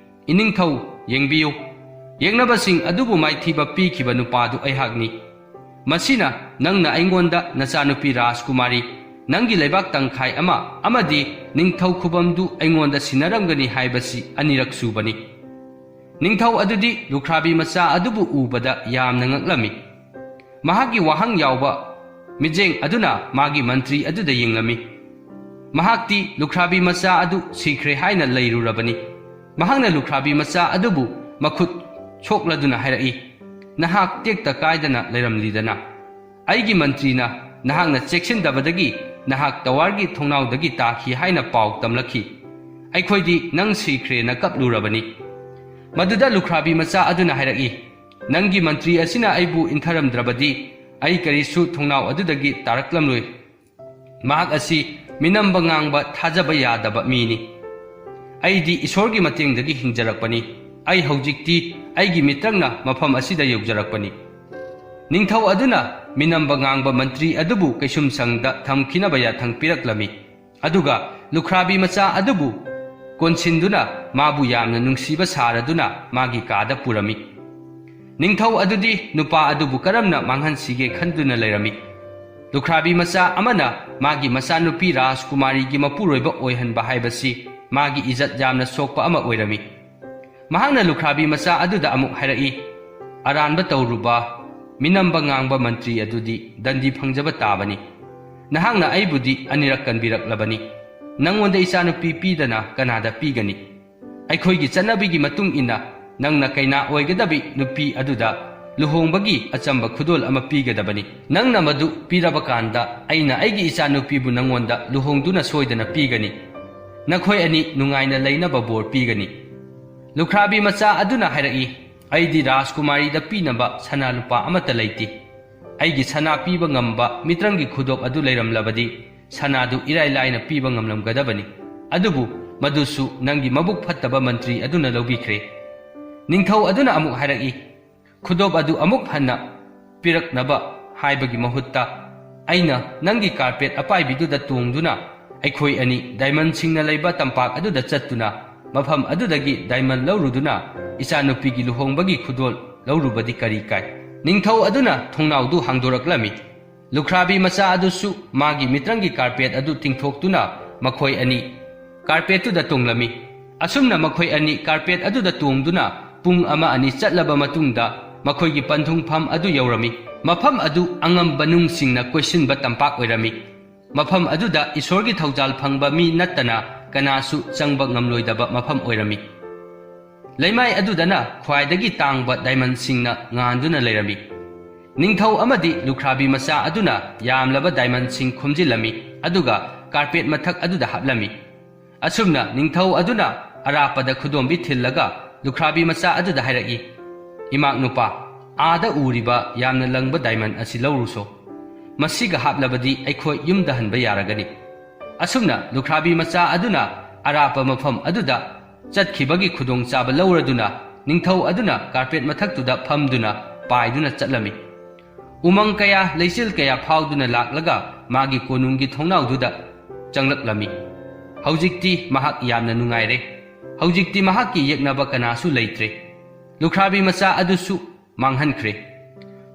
"ꯏꯅꯤꯡꯊꯧ, ꯌꯦꯡꯕꯤꯌꯨ, ꯌꯦꯛꯅꯕꯁꯤꯡ ꯑꯗꯨꯕꯨ ꯃꯥꯏꯊꯤꯕ ꯄꯤꯈꯤꯕ ꯅꯨꯄꯥꯗꯨ ꯑꯩꯍꯥꯛꯅꯤ꯫ ꯃꯁꯤꯅ ꯅꯪꯅ ꯑꯩꯉꯣꯟꯗ ꯅꯆꯥꯅꯨꯄꯤ ꯔꯥꯖꯀꯨꯃꯥꯔꯤ ꯅꯪꯒꯤ ꯂꯩꯕꯥꯛ ꯇꯪꯈꯥꯏ ꯑꯃ ꯑꯃꯗꯤ ꯅꯤꯡꯊꯧ ꯈꯨꯕꯝꯗꯨ ꯑꯩꯉꯣꯟꯗ ꯁꯤꯟꯅꯔꯝꯒꯅꯤ ꯍꯥꯏꯕꯁꯤ ꯑꯅꯤꯔꯛ ꯁꯨꯕꯅꯤ꯫ ꯅꯤꯡꯊꯧ ꯑꯗꯨꯗꯤ ꯂꯨꯈ꯭ꯔꯥꯕꯤ ꯃꯆꯥ ꯑꯗꯨꯕꯨ ꯎꯕꯗ ꯌꯥꯝꯅ ꯉꯛꯂꯝꯃꯤ꯫ ꯃꯍꯥꯛꯀꯤ ꯋꯥꯍꯪ ꯌꯥꯎꯕ ꯃꯤꯠꯌꯦꯡ ꯑꯗꯨꯅ ꯃꯥꯒꯤ ꯃꯟꯇ꯭ꯔꯤ ꯑꯗꯨꯗ ꯌꯦꯡꯂꯝꯃꯤ꯫ ꯃꯍꯥꯛꯇꯤ ꯂꯨꯈ꯭ꯔꯥꯕꯤ ꯃꯆꯥ ꯑꯗꯨ ꯁꯤꯈ꯭ꯔꯦ ꯍꯥꯏꯅ ꯂꯩꯔꯨꯔꯕꯅꯤ꯫ ꯃꯍꯥꯛꯅ ꯂꯨꯈ꯭ꯔꯥꯕꯤ ꯃꯆꯥ ꯑꯗꯨꯕꯨ ꯃꯈꯨꯠ ꯁꯣꯛꯂꯗꯨꯅ ꯍꯥꯏꯔꯛꯏ, "ꯅꯍꯥꯛ ꯇꯦꯛꯇ ꯀꯥꯏꯗꯅ ꯂꯩꯔꯝꯂꯤꯗꯅ? ꯑꯩꯒꯤ ꯃꯟꯇ꯭ꯔꯤꯅ ꯅꯍꯥꯛꯅ ꯆꯦꯛꯁꯤꯟꯗꯕꯗꯒꯤ ꯅꯍꯥꯛ ꯇꯋꯥꯔꯒꯤ ꯊꯣꯡꯅꯥꯎꯗꯒꯤ ꯇꯥꯈꯤ ꯍꯥꯏꯅ ꯄꯥꯎ ꯇꯝꯂꯛꯈꯤ꯫ ꯑꯩꯈꯣꯏꯗꯤ ꯅꯪ ꯁꯤꯈ꯭ꯔꯦꯅ ꯀꯞꯂꯨꯔꯕꯅꯤ꯫" ꯃꯗꯨꯗ ꯂꯨꯈ꯭ꯔꯥꯕꯤ ꯃꯆꯥ ꯑꯗꯨꯅ ꯍꯥꯏꯔꯛꯏ, "ꯅꯪꯒꯤ ꯃꯟꯇ꯭ꯔꯤ ꯑꯁꯤꯅ ꯑꯩꯕꯨ ꯏꯟꯊꯔꯝꯗ꯭ꯔꯕꯗꯤ ꯑꯩ ꯀꯔꯤꯁꯨ ꯊꯣꯡꯅꯥꯎ ꯑꯗꯨꯗꯒꯤ ꯇꯥꯔꯛꯂꯝꯂꯣꯏ꯫ ꯃꯍꯥꯛ ꯑꯁꯤ ꯃꯤꯅꯝꯕ ꯉꯥꯡꯕ ꯊꯥꯖꯕ ꯌꯥꯗꯕ ꯃꯤꯅꯤ꯫ ꯑꯩꯗꯤ ꯏꯁꯣꯔꯒꯤ ꯃꯇꯦꯡꯗꯒꯤ ꯍꯤꯡꯖꯔꯛꯄꯅꯤ꯫ ꯑꯩ ꯍꯧꯖꯤꯛꯇꯤ ꯑꯩꯒꯤ ꯃꯤꯇ꯭ꯔꯪꯅ ꯃꯐꯝ ꯑꯁꯤꯗ ꯌꯧꯖꯔꯛꯄꯅꯤ꯫" ꯅꯤꯡꯊꯧ ꯑꯗꯨꯅ ꯃꯤꯅꯝꯕ ꯉꯥꯡꯕ ꯃꯟꯇ꯭ꯔꯤ ꯑꯗꯨꯕꯨ ꯀꯩꯁꯨꯝꯁꯪꯗ ꯊꯝꯈꯤꯅꯕ ꯌꯥꯊꯪ ꯄꯤꯔꯛꯂꯝꯃꯤ꯫ ꯑꯗꯨꯒ ꯂꯨꯈ꯭ꯔꯥꯕꯤ ꯃꯆꯥ ꯑꯗꯨꯕꯨ ꯀꯣꯟꯁꯤꯟꯗꯨꯅ ꯃꯥꯕꯨ ꯌꯥꯝꯅ ꯅꯨꯡꯁꯤꯕ ꯁꯥꯔꯗꯨꯅ ꯃꯥꯒꯤ ꯀꯥꯗ ꯄꯨꯔꯝꯃꯤ꯫ ꯅꯤꯡꯊꯧ ꯑꯗꯨꯗꯤ ꯅꯨꯄꯥ ꯑꯗꯨꯕꯨ ꯀꯔꯝꯅ ꯃꯥꯡꯍꯟꯁꯤꯒꯦ ꯈꯟꯗꯨꯅ ꯂꯩꯔꯝꯃꯤ꯫ ꯂꯨꯈ꯭ꯔꯥꯕꯤ ꯃꯆꯥ ꯑꯃꯅ ꯃꯥꯒꯤ ꯃꯆꯥꯅꯨꯄꯤ ꯔꯥꯖꯀꯨꯃꯥꯔꯤꯒꯤ ꯃꯄꯨꯔꯣꯏꯕ ꯑꯣꯏꯍꯟꯕ ꯍꯥꯏꯕꯁꯤ ꯃꯥꯒꯤ ꯏꯖꯠ ꯌꯥꯝꯅ ꯁꯣꯛꯄ ꯑꯃ ꯑꯣꯏꯔꯝꯃꯤ꯫ ꯃꯍꯥꯛꯅ ꯂꯨꯈ꯭ꯔꯥꯕꯤ ꯃꯆꯥ ꯑꯗꯨꯗ ꯑꯃꯨꯛ ꯍꯥꯏꯔꯛꯏ, "ꯑꯔꯥꯟꯕ ꯇꯧꯔꯨꯕ, ꯃꯤꯅꯝꯕ ꯉꯥꯡꯕ ꯃꯟꯇ꯭ꯔꯤ ꯑꯗꯨꯗꯤ ꯗꯟꯗꯤ ꯐꯪꯖꯕ ꯇꯥꯕꯅꯤ꯫ ꯅꯍꯥꯛꯅ ꯑꯩꯕꯨꯗꯤ ꯑꯅꯤꯔꯛ ꯀꯟꯕꯤꯔꯛꯂꯕꯅꯤ꯫ ꯅꯪꯉꯣꯟꯗ ꯏꯆꯥꯅꯨꯄꯤ ꯄꯤꯗꯅ ꯀꯅꯥꯗ ꯄꯤꯒꯅꯤ? ꯑꯩꯈꯣꯏꯒꯤ ꯆꯠꯅꯕꯤꯒꯤ ꯃꯇꯨꯡ ꯏꯟꯅ ꯅꯪꯅ ꯀꯩꯅꯥ ꯑꯣꯏꯒꯗꯕꯤ ꯅꯨꯄꯤ ꯑꯗꯨꯗ ꯂꯨꯍꯣꯡꯕꯒꯤ ꯑꯆꯝꯕ ꯈꯨꯗꯣꯜ ꯑꯃ ꯄꯤꯒꯗꯕꯅꯤ꯫ ꯅꯪꯅ ꯃꯗꯨ ꯄꯤꯔꯕ ꯀꯥꯟꯗ ꯑꯩꯅ ꯑꯩꯒꯤ ꯏꯆꯥꯅꯨꯄꯤꯕꯨ ꯅꯪꯉꯣꯟꯗ ꯂꯨꯍꯣꯡꯗꯨꯅ ꯁꯣꯏꯗꯅ ꯄꯤꯒꯅꯤ꯫ ꯅꯈꯣꯏ ꯑꯅꯤ ꯅꯨꯡꯉꯥꯏꯅ ꯂꯩꯅꯕ ꯕꯣꯔ ꯄꯤꯒꯅꯤ꯫" ꯂꯨꯈ꯭ꯔꯥꯕꯤ ꯃꯆꯥ ꯑꯗꯨꯅ ꯍꯥꯏꯔꯛꯏ, "ꯑꯩꯗꯤ ꯔꯥꯖꯀꯨꯃꯥꯔꯤꯗ ꯄꯤꯅꯕ ꯁꯅꯥ ꯂꯨꯄꯥ ꯑꯃꯠꯇ ꯂꯩꯇꯦ꯫ ꯑꯩꯒꯤ ꯁꯅꯥ ꯄꯤꯕ ꯉꯝꯕ ꯃꯤꯇ꯭ꯔꯪꯒꯤ ꯈꯨꯗꯣꯞ ꯑꯗꯨ ꯂꯩꯔꯝꯂꯕꯗꯤ ꯁꯅꯥꯗꯨ ꯏꯔꯥꯏ ꯂꯥꯏꯅ ꯄꯤꯕ ꯉꯝꯂꯝꯒꯗꯕꯅꯤ꯫ ꯑꯗꯨꯕꯨ ꯃꯗꯨꯁꯨ ꯅꯪꯒꯤ ꯃꯕꯨꯛ ꯐꯠꯇꯕ ꯃꯟꯇ꯭ꯔꯤ ꯑꯗꯨꯅ ꯂꯧꯕꯤꯈ꯭ꯔꯦ꯫" ꯅꯤꯡꯊꯧ ꯑꯗꯨꯅ ꯑꯃꯨꯛ ꯍꯥꯏꯔꯛꯏ, "ꯈꯨꯗꯣꯞ ꯑꯗꯨ ꯑꯃꯨꯛ ꯍꯟꯅ ꯄꯤꯔꯛꯅꯕ ꯍꯥꯏꯕꯒꯤ ꯃꯍꯨꯠꯇ ꯑꯩꯅ ꯅꯪꯒꯤ ꯀꯥꯔꯄꯦꯠ ꯑꯄꯥꯏꯕꯤꯗꯨꯗ ꯇꯣꯡꯗꯨꯅ ꯑꯩꯈꯣꯏ ꯑꯅꯤ ꯗꯥꯏꯃꯟꯁꯤꯡꯅ ꯂꯩꯕ ꯇꯝꯄꯥꯛ ꯑꯗꯨꯗ ꯆꯠꯇꯨꯅ ꯃꯐꯝ ꯑꯗꯨꯗꯒꯤ ꯗꯥꯏꯃꯟ ꯂꯧꯔꯨꯗꯨꯅ ꯏꯆꯥꯅꯨꯄꯤꯒꯤ ꯂꯨꯍꯣꯡꯕꯒꯤ ꯈꯨꯗꯣꯜ ꯂꯧꯔꯨꯕꯗꯤ ꯀꯔꯤ ꯀꯥꯏ?" ꯅꯤꯡꯊꯧ ꯑꯗꯨꯅ ꯊꯣꯡꯅꯥꯎꯗꯨ ꯍꯥꯡꯗꯣꯔꯛꯂꯝꯃꯤ꯫ ꯂꯨꯈ꯭ꯔꯥꯕꯤ ꯃꯆꯥ ꯑꯗꯨꯁꯨ ꯃꯥꯒꯤ ꯃꯤꯇ꯭ꯔꯪꯒꯤ ꯀꯥꯔꯄꯦꯠ ꯑꯗꯨ ꯇꯤꯡꯊꯣꯛꯇꯨꯅ ꯃꯈꯣꯏ ꯑꯅꯤ ꯀꯥꯔꯄꯦꯠꯇꯨꯗ ꯇꯣꯡꯂꯝꯃꯤ꯫ ꯑꯁꯨꯝꯅ ꯃꯈꯣꯏ ꯑꯅꯤ ꯀꯥꯔꯄꯦꯠ ꯑꯗꯨꯗ ꯇꯣꯡꯗꯨꯅ ꯄꯨꯡ ꯑꯃ ꯑꯅꯤ ꯆꯠꯂꯕ ꯃꯇꯨꯡꯗ ꯃꯈꯣꯏꯒꯤ ꯄꯟꯊꯨꯡꯐꯝ ꯑꯗꯨ ꯌꯧꯔꯝꯃꯤ꯫ ꯃꯐꯝ ꯑꯗꯨ ꯑꯉꯝꯕ ꯅꯨꯡꯁꯤꯡꯅ ꯀꯣꯏꯁꯤꯟꯕ ꯇꯝꯄꯥꯛ ꯑꯣꯏꯔꯝꯃꯤ꯫ ꯃꯐꯝ ꯑꯗꯨꯗ ꯏꯁꯣꯔꯒꯤ ꯊꯧꯖꯥꯜ ꯐꯪꯕ ꯃꯤ ꯅꯠꯇꯅ ꯀꯅꯥꯁꯨ ꯆꯪꯕ ꯉꯝꯂꯣꯏꯗꯕ ꯃꯐꯝ ꯑꯣꯏꯔꯝꯃꯤ꯫ ꯂꯩꯃꯥꯏ ꯑꯗꯨꯗꯅ ꯈ꯭ꯋꯥꯏꯗꯒꯤ ꯇꯥꯡꯕ ꯗꯥꯏꯃꯟꯁꯤꯡꯅ ꯉꯥꯟꯗꯨꯅ ꯂꯩꯔꯝꯃꯤ꯫ ꯅꯤꯡꯊꯧ ꯑꯃꯗꯤ ꯂꯨꯈ꯭ꯔꯥꯕꯤ ꯃꯆꯥ ꯑꯗꯨꯅ ꯌꯥꯝꯂꯕ ꯗꯥꯏꯃꯟꯁꯤꯡ ꯈꯣꯝꯖꯤꯜꯂꯝꯃꯤ, ꯑꯗꯨꯒ ꯀꯥꯔꯄꯦꯠ ꯃꯊꯛ ꯑꯗꯨꯗ ꯍꯥꯞꯂꯝꯃꯤ꯫ ꯑꯁꯨꯝꯅ ꯅꯤꯡꯊꯧ ꯑꯗꯨꯅ ꯑꯔꯥꯞꯄꯗ ꯈꯨꯗꯣꯝꯕꯤ ꯊꯤꯜꯂꯒ ꯂꯨꯈ꯭ꯔꯥꯕꯤ ꯃꯆꯥ ꯑꯗꯨꯗ ꯍꯥꯏꯔꯛꯏ, "ꯏꯃꯥꯛ ꯅꯨꯄꯥ, ꯑꯥꯗ ꯎꯔꯤꯕ ꯌꯥꯝꯅ ꯂꯪꯕ ꯗꯥꯏꯃꯟ ꯑꯁꯤ ꯂꯧꯔꯨꯁꯣ꯫ ꯃꯁꯤꯒ ꯍꯥꯞꯂꯕꯗꯤ ꯑꯩꯈꯣꯏ ꯌꯨꯝꯗ ꯍꯟꯕ ꯌꯥꯔꯒꯅꯤ꯫" ꯑꯁꯨꯝꯅ ꯂꯨꯈ꯭ꯔꯥꯕꯤ ꯃꯆꯥ ꯑꯗꯨꯅ ꯑꯔꯥꯞꯄ ꯃꯐꯝ ꯑꯗꯨꯗ ꯆꯠꯈꯤꯕꯒꯤ ꯈꯨꯗꯣꯡꯆꯥꯕ ꯂꯧꯔꯗꯨꯅ ꯅꯤꯡꯊꯧ ꯑꯗꯨꯅ ꯀꯥꯔꯄꯦꯠ ꯃꯊꯛꯇꯨꯗ ꯐꯝꯗꯨꯅ ꯄꯥꯏꯗꯨꯅ ꯆꯠꯂꯝꯃꯤ꯫ ꯎꯃꯪ ꯀꯌꯥ, ꯂꯩꯆꯤꯜ ꯀꯌꯥ ꯐꯥꯎꯗꯨꯅ ꯂꯥꯛꯂꯒ ꯃꯥꯒꯤ ꯀꯣꯅꯨꯡꯒꯤ ꯊꯣꯡꯅꯥꯎꯗꯨꯗ ꯆꯪꯂꯛꯂꯝꯃꯤ꯫ ꯍꯧꯖꯤꯛꯇꯤ ꯃꯍꯥꯛ ꯌꯥꯝꯅ ꯅꯨꯡꯉꯥꯏꯔꯦ꯫ ꯍꯧꯖꯤꯛꯇꯤ ꯃꯍꯥꯛꯀꯤ ꯌꯦꯛꯅꯕ ꯀꯅꯥꯁꯨ ꯂꯩꯇ꯭ꯔꯦ꯫ ꯂꯨꯈ꯭ꯔꯥꯕꯤ ꯃꯆꯥ ꯑꯗꯨꯁꯨ ꯃꯥꯡꯍꯟꯈ꯭ꯔꯦ꯫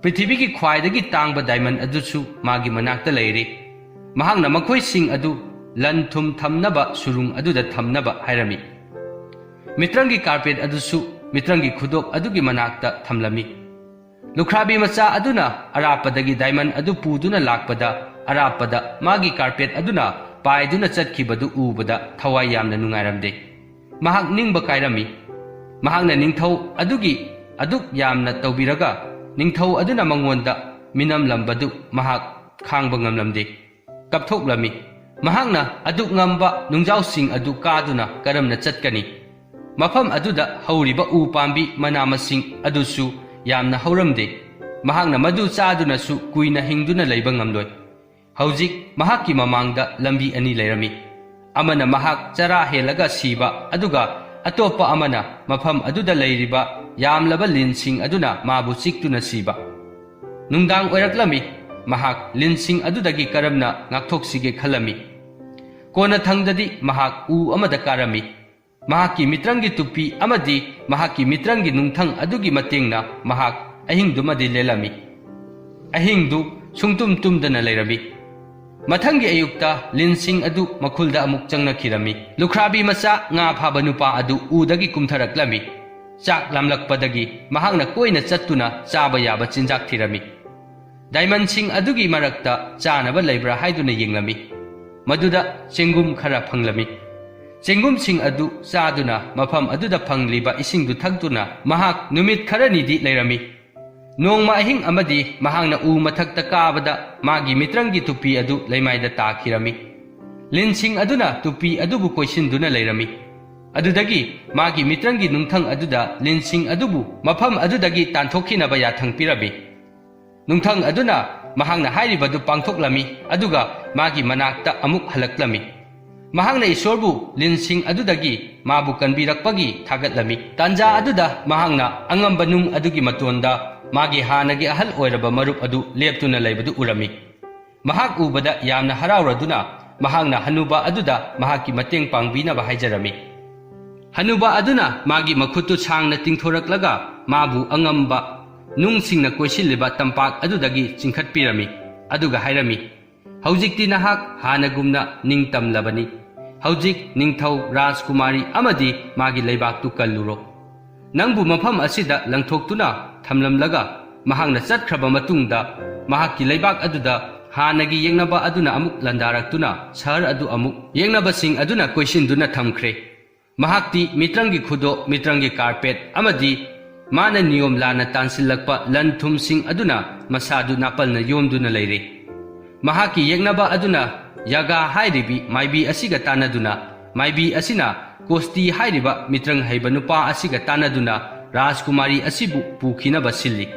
ꯄ꯭ꯔꯤꯊꯤꯕꯤꯒꯤ ꯈ꯭ꯋꯥꯏꯗꯒꯤ ꯇꯥꯡꯕ ꯗꯥꯏꯃꯟ ꯑꯗꯨꯁꯨ ꯃꯥꯒꯤ ꯃꯅꯥꯛꯇ ꯂꯩꯔꯦ꯫ ꯃꯍꯥꯛꯅ ꯃꯈꯣꯏꯁꯤꯡ ꯑꯗꯨ ꯂꯟ ꯊꯨꯝ ꯊꯝꯅꯕ ꯁꯨꯔꯨꯡ ꯑꯗꯨꯗ ꯊꯝꯅꯕ ꯍꯥꯏꯔꯝꯃꯤ꯫ ꯃꯤꯇ꯭ꯔꯪꯒꯤ ꯀꯥꯔꯄꯦꯠ ꯑꯗꯨꯁꯨ ꯃꯤꯇ꯭ꯔꯪꯒꯤ ꯈꯨꯗꯣꯞ ꯑꯗꯨꯒꯤ ꯃꯅꯥꯛꯇ ꯊꯝꯂꯝꯃꯤ꯫ ꯂꯨꯈ꯭ꯔꯥꯕꯤ ꯃꯆꯥ ꯑꯗꯨꯅ ꯑꯔꯥꯞꯄꯗꯒꯤ ꯗꯥꯏꯃꯟ ꯑꯗꯨ ꯄꯨꯗꯨꯅ ꯂꯥꯛꯄꯗ, ꯑꯔꯥꯞꯄꯗ ꯃꯥꯒꯤ ꯀꯥꯔꯄꯦꯠ ꯑꯗꯨꯅ ꯄꯥꯏꯗꯨꯅ ꯆꯠꯈꯤꯕꯗꯨ ꯎꯕꯗ ꯊꯋꯥꯏ ꯌꯥꯝꯅ ꯅꯨꯡꯉꯥꯏꯔꯝꯗꯦ꯫ ꯃꯍꯥꯛ ꯅꯤꯡꯕ ꯀꯥꯏꯔꯝꯃꯤ꯫ ꯃꯍꯥꯛꯅ ꯅꯤꯡꯊꯧ ꯑꯗꯨꯒꯤ ꯑꯗꯨꯛ ꯌꯥꯝꯅ ꯇꯧꯕꯤꯔꯒ ꯅꯤꯡꯊꯧ ꯑꯗꯨꯅ ꯃꯉꯣꯟꯗ ꯃꯤꯅꯝꯂꯝꯕꯗꯨ ꯃꯍꯥꯛ ꯈꯥꯡꯕ ꯉꯝꯂꯝꯗꯦ꯫ ꯀꯞꯊꯣꯛꯂꯝꯃꯤ꯫ ꯃꯍꯥꯛꯅ ꯑꯗꯨꯛ ꯉꯝꯕ ꯅꯨꯡꯖꯥꯎꯁꯤꯡ ꯑꯗꯨ ꯀꯥꯗꯨꯅ ꯀꯔꯝꯅ ꯆꯠꯀꯅꯤ? ꯃꯐꯝ ꯑꯗꯨꯗ ꯍꯧꯔꯤꯕ ꯎ ꯄꯥꯝꯕꯤ ꯃꯅꯥ ꯃꯁꯤꯡ ꯑꯗꯨꯁꯨ ꯌꯥꯝꯅ ꯍꯧꯔꯝꯗꯦ꯫ ꯃꯍꯥꯛꯅ ꯃꯗꯨ ꯆꯥꯗꯨꯅꯁꯨ ꯀꯨꯏꯅ ꯍꯤꯡꯗꯨꯅ ꯂꯩꯕ ꯉꯝꯂꯣꯏ꯫ ꯍꯧꯖꯤꯛ ꯃꯍꯥꯛꯀꯤ ꯃꯃꯥꯡꯗ ꯂꯝꯕꯤ ꯑꯅꯤ ꯂꯩꯔꯝꯃꯤ꯫ ꯑꯃꯅ ꯃꯍꯥꯛ ꯆꯔꯥ ꯍꯦꯜꯂꯒ ꯁꯤꯕ, ꯑꯗꯨꯒ ꯑꯇꯣꯞꯄ ꯑꯃꯅ ꯃꯐꯝ ꯑꯗꯨꯗ ꯂꯩꯔꯤꯕ ꯌꯥꯝꯂꯕ ꯂꯤꯟꯁꯤꯡ ꯑꯗꯨꯅ ꯃꯥꯕꯨ ꯆꯤꯛꯇꯨꯅ ꯁꯤꯕ꯫ ꯅꯨꯡꯗꯥꯡ ꯑꯣꯏꯔꯛꯂꯝꯃꯤ꯫ ꯃꯍꯥꯛ ꯂꯤꯟꯁꯤꯡ ꯑꯗꯨꯗꯒꯤ ꯀꯔꯝꯅ ꯉꯥꯛꯊꯣꯛꯁꯤꯒꯦ ꯈꯜꯂꯝꯃꯤ꯫ ꯀꯣꯟꯅꯊꯪꯗꯗꯤ ꯃꯍꯥꯛ ꯎ ꯑꯃꯗ ꯀꯥꯔꯝꯃꯤ꯫ ꯃꯍꯥꯛꯀꯤ ꯃꯤꯇ꯭ꯔꯪꯒꯤ ꯇꯨꯄꯤ ꯑꯃꯗꯤ ꯃꯍꯥꯛꯀꯤ ꯃꯤꯇ꯭ꯔꯪꯒꯤ ꯅꯨꯡꯊꯪ ꯑꯗꯨꯒꯤ ꯃꯇꯦꯡꯅ ꯃꯍꯥꯛ ꯑꯍꯤꯡꯗꯨꯃꯗꯤ ꯂꯦꯜꯂꯝꯃꯤ꯫ ꯑꯍꯤꯡꯗꯨ ꯁꯨꯡꯇꯨꯝ ꯇꯨꯝꯗꯅ ꯂꯩꯔꯝꯃꯤ꯫ ꯃꯊꯪꯒꯤ ꯑꯌꯨꯛꯇ ꯂꯤꯟꯁꯤꯡ ꯑꯗꯨ ꯃꯈꯨꯜꯗ ꯑꯃꯨꯛ ꯆꯪꯅꯈꯤꯔꯝꯃꯤ꯫ ꯂꯨꯈ꯭ꯔꯥꯕꯤ ꯃꯆꯥ ꯉꯥ ꯐꯥꯕ ꯅꯨꯄꯥ ꯑꯗꯨ ꯎꯗꯒꯤ ꯀꯨꯝꯊꯔꯛꯂꯝꯃꯤ꯫ ꯆꯥꯛ ꯂꯥꯝꯂꯛꯄꯗꯒꯤ ꯃꯍꯥꯛꯅ ꯀꯣꯏꯅ ꯆꯠꯇꯨꯅ ꯆꯥꯕ ꯌꯥꯕ ꯆꯤꯟꯖꯥꯛ ꯊꯤꯔꯝꯃꯤ꯫ ꯗꯥꯏꯃꯟꯁꯤꯡ ꯑꯗꯨꯒꯤ ꯃꯔꯛꯇ ꯆꯥꯅꯕ ꯂꯩꯕ꯭ꯔꯥ ꯍꯥꯏꯗꯨꯅ ꯌꯦꯡꯂꯝꯃꯤ꯫ ꯃꯗꯨꯗ ꯆꯦꯡꯒꯨꯝ ꯈꯔ ꯐꯪꯂꯝꯃꯤ꯫ ꯆꯦꯡꯒꯨꯝꯁꯤꯡ ꯑꯗꯨ ꯆꯥꯗꯨꯅ ꯃꯐꯝ ꯑꯗꯨꯗ ꯐꯪꯂꯤꯕ ꯏꯁꯤꯡꯗꯨ ꯊꯛꯇꯨꯅ ꯃꯍꯥꯛ ꯅꯨꯃꯤꯠ ꯈꯔꯅꯤꯗꯤ ꯂꯩꯔꯝꯃꯤ꯫ ꯅꯣꯡꯃ ꯑꯍꯤꯡ ꯑꯃꯗꯤ ꯃꯍꯥꯛꯅ ꯎ ꯃꯊꯛꯇ ꯀꯥꯕꯗ ꯃꯥꯒꯤ ꯃꯤꯇ꯭ꯔꯪꯒꯤ ꯇꯨꯄꯤ ꯑꯗꯨ ꯂꯩꯃꯥꯏꯗ ꯇꯥꯈꯤꯔꯝꯃꯤ꯫ ꯂꯤꯟꯁꯤꯡ ꯑꯗꯨꯅ ꯇꯨꯄꯤ ꯑꯗꯨꯕꯨ ꯀꯣꯏꯁꯤꯟꯗꯨꯅ ꯂꯩꯔꯝꯃꯤ꯫ ꯑꯗꯨꯗꯒꯤ ꯃꯥꯒꯤ ꯃꯤꯇ꯭ꯔꯪꯒꯤ ꯅꯨꯡꯊꯪ ꯑꯗꯨꯗ ꯂꯤꯟꯁꯤꯡ ꯑꯗꯨꯕꯨ ꯃꯐꯝ ꯑꯗꯨꯗꯒꯤ ꯇꯥꯟꯊꯣꯛꯈꯤꯅꯕ ꯌꯥꯊꯪ ꯄꯤꯔꯝꯃꯤ꯫ ꯅꯨꯡꯊꯪ ꯑꯗꯨꯅ ꯃꯍꯥꯛꯅ ꯍꯥꯏꯔꯤꯕꯗꯨ ꯄꯥꯡꯊꯣꯛꯂꯝꯃꯤ, ꯑꯗꯨꯒ ꯃꯥꯒꯤ ꯃꯅꯥꯛꯇ ꯑꯃꯨꯛ ꯍꯜꯂꯛꯂꯝꯃꯤ꯫ ꯃꯍꯥꯛꯅ ꯏꯁꯣꯔꯕꯨ ꯂꯤꯟꯁꯤꯡ ꯑꯗꯨꯗꯒꯤ ꯃꯥꯕꯨ ꯀꯟꯕꯤꯔꯛꯄꯒꯤ ꯊꯥꯒꯠꯂꯝꯃꯤ꯫ ꯇꯥꯟꯖꯥ ꯑꯗꯨꯗ ꯃꯍꯥꯛꯅ ꯑꯉꯝꯕ ꯅꯨꯡ ꯑꯗꯨꯒꯤ ꯃꯇꯣꯟꯗ ꯃꯥꯒꯤ ꯍꯥꯟꯅꯒꯤ ꯑꯍꯜ ꯑꯣꯏꯔꯕ ꯃꯔꯨꯞ ꯑꯗꯨ ꯂꯦꯞꯇꯨꯅ ꯂꯩꯕꯗꯨ ꯎꯔꯝꯃꯤ꯫ ꯃꯍꯥꯛ ꯎꯕꯗ ꯌꯥꯝꯅ ꯍꯔꯥꯎꯔꯗꯨꯅ ꯃꯍꯥꯛꯅ ꯍꯅꯨꯕ ꯑꯗꯨꯗ ꯃꯍꯥꯛꯀꯤ ꯃꯇꯦꯡ ꯄꯥꯡꯕꯤꯅꯕ ꯍꯥꯏꯖꯔꯝꯃꯤ꯫ ꯍꯅꯨꯕ ꯑꯗꯨꯅ ꯃꯥꯒꯤ ꯃꯈꯨꯠꯇꯨ ꯁꯥꯡꯅ ꯇꯤꯡꯊꯣꯔꯛꯂꯒ ꯃꯥꯕꯨ ꯑꯉꯝꯕ ꯅꯨꯡꯁꯤꯡꯅ ꯀꯣꯏꯁꯤꯜꯂꯤꯕ ꯇꯝꯄꯥꯛ ꯑꯗꯨꯗꯒꯤ ꯆꯤꯡꯈꯠꯄꯤꯔꯝꯃꯤ, ꯑꯗꯨꯒ ꯍꯥꯏꯔꯝꯃꯤ, "ꯍꯧꯖꯤꯛꯇꯤ ꯅꯍꯥꯛ ꯍꯥꯟꯅꯒꯨꯝꯅ ꯅꯤꯡꯇꯝꯂꯕꯅꯤ꯫ ꯍꯧꯖꯤꯛ ꯅꯤꯡꯊꯧ, ꯔꯥꯖꯀꯨꯃꯥꯔꯤ ꯑꯃꯗꯤ ꯃꯥꯒꯤ ꯂꯩꯕꯥꯛꯇꯨ ꯀꯜꯂꯨꯔꯣ꯫ ꯅꯪꯕꯨ ꯃꯐꯝ ꯑꯁꯤꯗ ꯂꯪꯊꯣꯛꯇꯨꯅ ꯊꯝꯂꯝꯂꯒ ꯃꯍꯥꯛꯅ ꯆꯠꯈ꯭ꯔꯕ ꯃꯇꯨꯡꯗ ꯃꯍꯥꯛꯀꯤ ꯂꯩꯕꯥꯛ ꯑꯗꯨꯗ ꯍꯥꯟꯅꯒꯤ ꯌꯦꯛꯅꯕ ꯑꯗꯨꯅ ꯑꯃꯨꯛ ꯂꯥꯟꯗꯥꯔꯛꯇꯨꯅ ꯁꯍꯔ ꯑꯗꯨ ꯑꯃꯨꯛ ꯌꯦꯛꯅꯕꯁꯤꯡ ꯑꯗꯨꯅ ꯀꯣꯏꯁꯤꯟꯗꯨꯅ ꯊꯝꯈ꯭ꯔꯦ꯫ ꯃꯍꯥꯛꯇꯤ ꯃꯤꯇ꯭ꯔꯪꯒꯤ ꯈꯨꯗꯣꯞ, ꯃꯤꯇ꯭ꯔꯪꯒꯤ ꯀꯥꯔꯄꯦꯠ ꯑꯃꯗꯤ ꯃꯥꯅ ꯅꯤꯌꯣꯝ ꯂꯥꯟꯅ ꯇꯥꯟꯁꯤꯜꯂꯛꯄ ꯂꯟ ꯊꯨꯝꯁꯤꯡ ꯑꯗꯨꯅ ꯃꯁꯥꯗꯨ ꯅꯥꯄꯜꯅ ꯌꯣꯝꯗꯨꯅ ꯂꯩꯔꯦ꯫ ꯃꯍꯥꯛꯀꯤ ꯌꯦꯛꯅꯕ ꯑꯗꯨꯅ ꯌꯥꯒꯥ ꯍꯥꯏꯔꯤꯕꯤ ꯃꯥꯏꯕꯤ ꯑꯁꯤꯒ ꯇꯥꯟꯅꯗꯨꯅ, ꯃꯥꯏꯕꯤ ꯑꯁꯤꯅ ꯀꯣꯁꯇꯤ ꯍꯥꯏꯔꯤꯕ ꯃꯤꯇ꯭ꯔꯪ ꯍꯩꯕ ꯅꯨꯄꯥ ꯑꯁꯤꯒ ꯇꯥꯟꯅꯗꯨꯅ ꯔꯥꯖꯀꯨꯃꯥꯔꯤ ꯑꯁꯤꯕꯨ ꯄꯨꯈꯤꯅꯕ ꯁꯤꯜꯂꯤ꯫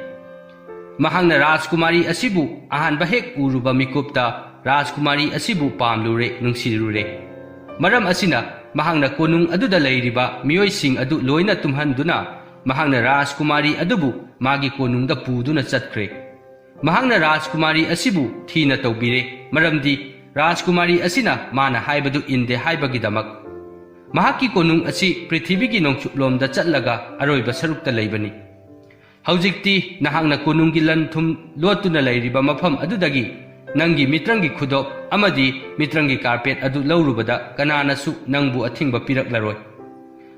ꯃꯍꯥꯛꯅ ꯔꯥꯖꯀꯨꯃꯥꯔꯤ ꯑꯁꯤꯕꯨ ꯑꯍꯥꯟꯕ ꯍꯦꯛ ꯎꯔꯨꯕ ꯃꯤꯀꯨꯞꯇ ꯔꯥꯖꯀꯨꯃꯥꯔꯤ ꯑꯁꯤꯕꯨ ꯄꯥꯝꯂꯨꯔꯦ, ꯅꯨꯡꯁꯤꯔꯨꯔꯦ꯫ ꯃꯔꯝ ꯑꯁꯤꯅ ꯃꯍꯥꯛꯅ ꯀꯣꯅꯨꯡ ꯑꯗꯨꯗ ꯂꯩꯔꯤꯕ ꯃꯤꯑꯣꯏꯁꯤꯡ ꯑꯗꯨ ꯂꯣꯏꯅ ꯇꯨꯝꯍꯟꯗꯨꯅ ꯃꯍꯥꯛꯅ ꯔꯥꯖꯀꯨꯃꯥꯔꯤ ꯑꯗꯨꯕꯨ ꯃꯥꯒꯤ ꯀꯣꯅꯨꯡꯗ ꯄꯨꯗꯨꯅ ꯆꯠꯈ꯭ꯔꯦ꯫ ꯃꯍꯥꯛꯅ ꯔꯥꯖꯀꯨꯃꯥꯔꯤ ꯑꯁꯤꯕꯨ ꯊꯤꯅ ꯇꯧꯕꯤꯔꯦ, ꯃꯔꯝꯗꯤ ꯔꯥꯖꯀꯨꯃꯥꯔꯤ ꯑꯁꯤꯅ ꯃꯥꯅ ꯍꯥꯏꯕꯗꯨ ꯏꯟꯗꯦ ꯍꯥꯏꯕꯒꯤꯗꯃꯛ꯫ ꯃꯍꯥꯛꯀꯤ ꯀꯣꯅꯨꯡ ꯑꯁꯤ ꯄ꯭ꯔꯤꯊꯤꯕꯤꯒꯤ ꯅꯣꯡꯆꯨꯞꯂꯣꯝꯗ ꯆꯠꯂꯒ ꯑꯔꯣꯏꯕ ꯁꯔꯨꯛꯇ ꯂꯩꯕꯅꯤ꯫ ꯍꯧꯖꯤꯛꯇꯤ ꯅꯍꯥꯛꯅ ꯀꯣꯅꯨꯡꯒꯤ ꯂꯟ ꯊꯨꯝ ꯂꯣꯠꯇꯨꯅ ꯂꯩꯔꯤꯕ ꯃꯐꯝ ꯑꯗꯨꯗꯒꯤ ꯅꯪꯒꯤ ꯃꯤꯇ꯭ꯔꯪꯒꯤ ꯈꯨꯗꯣꯞ ꯑꯃꯗꯤ ꯃꯤꯇ꯭ꯔꯪꯒꯤ ꯀꯥꯔꯄꯦꯠ ꯑꯗꯨ ꯂꯧꯔꯨꯕꯗ ꯀꯅꯥꯅꯁꯨ ꯅꯪꯕꯨ ꯑꯊꯤꯡꯕ ꯄꯤꯔꯛꯂꯔꯣꯏ꯫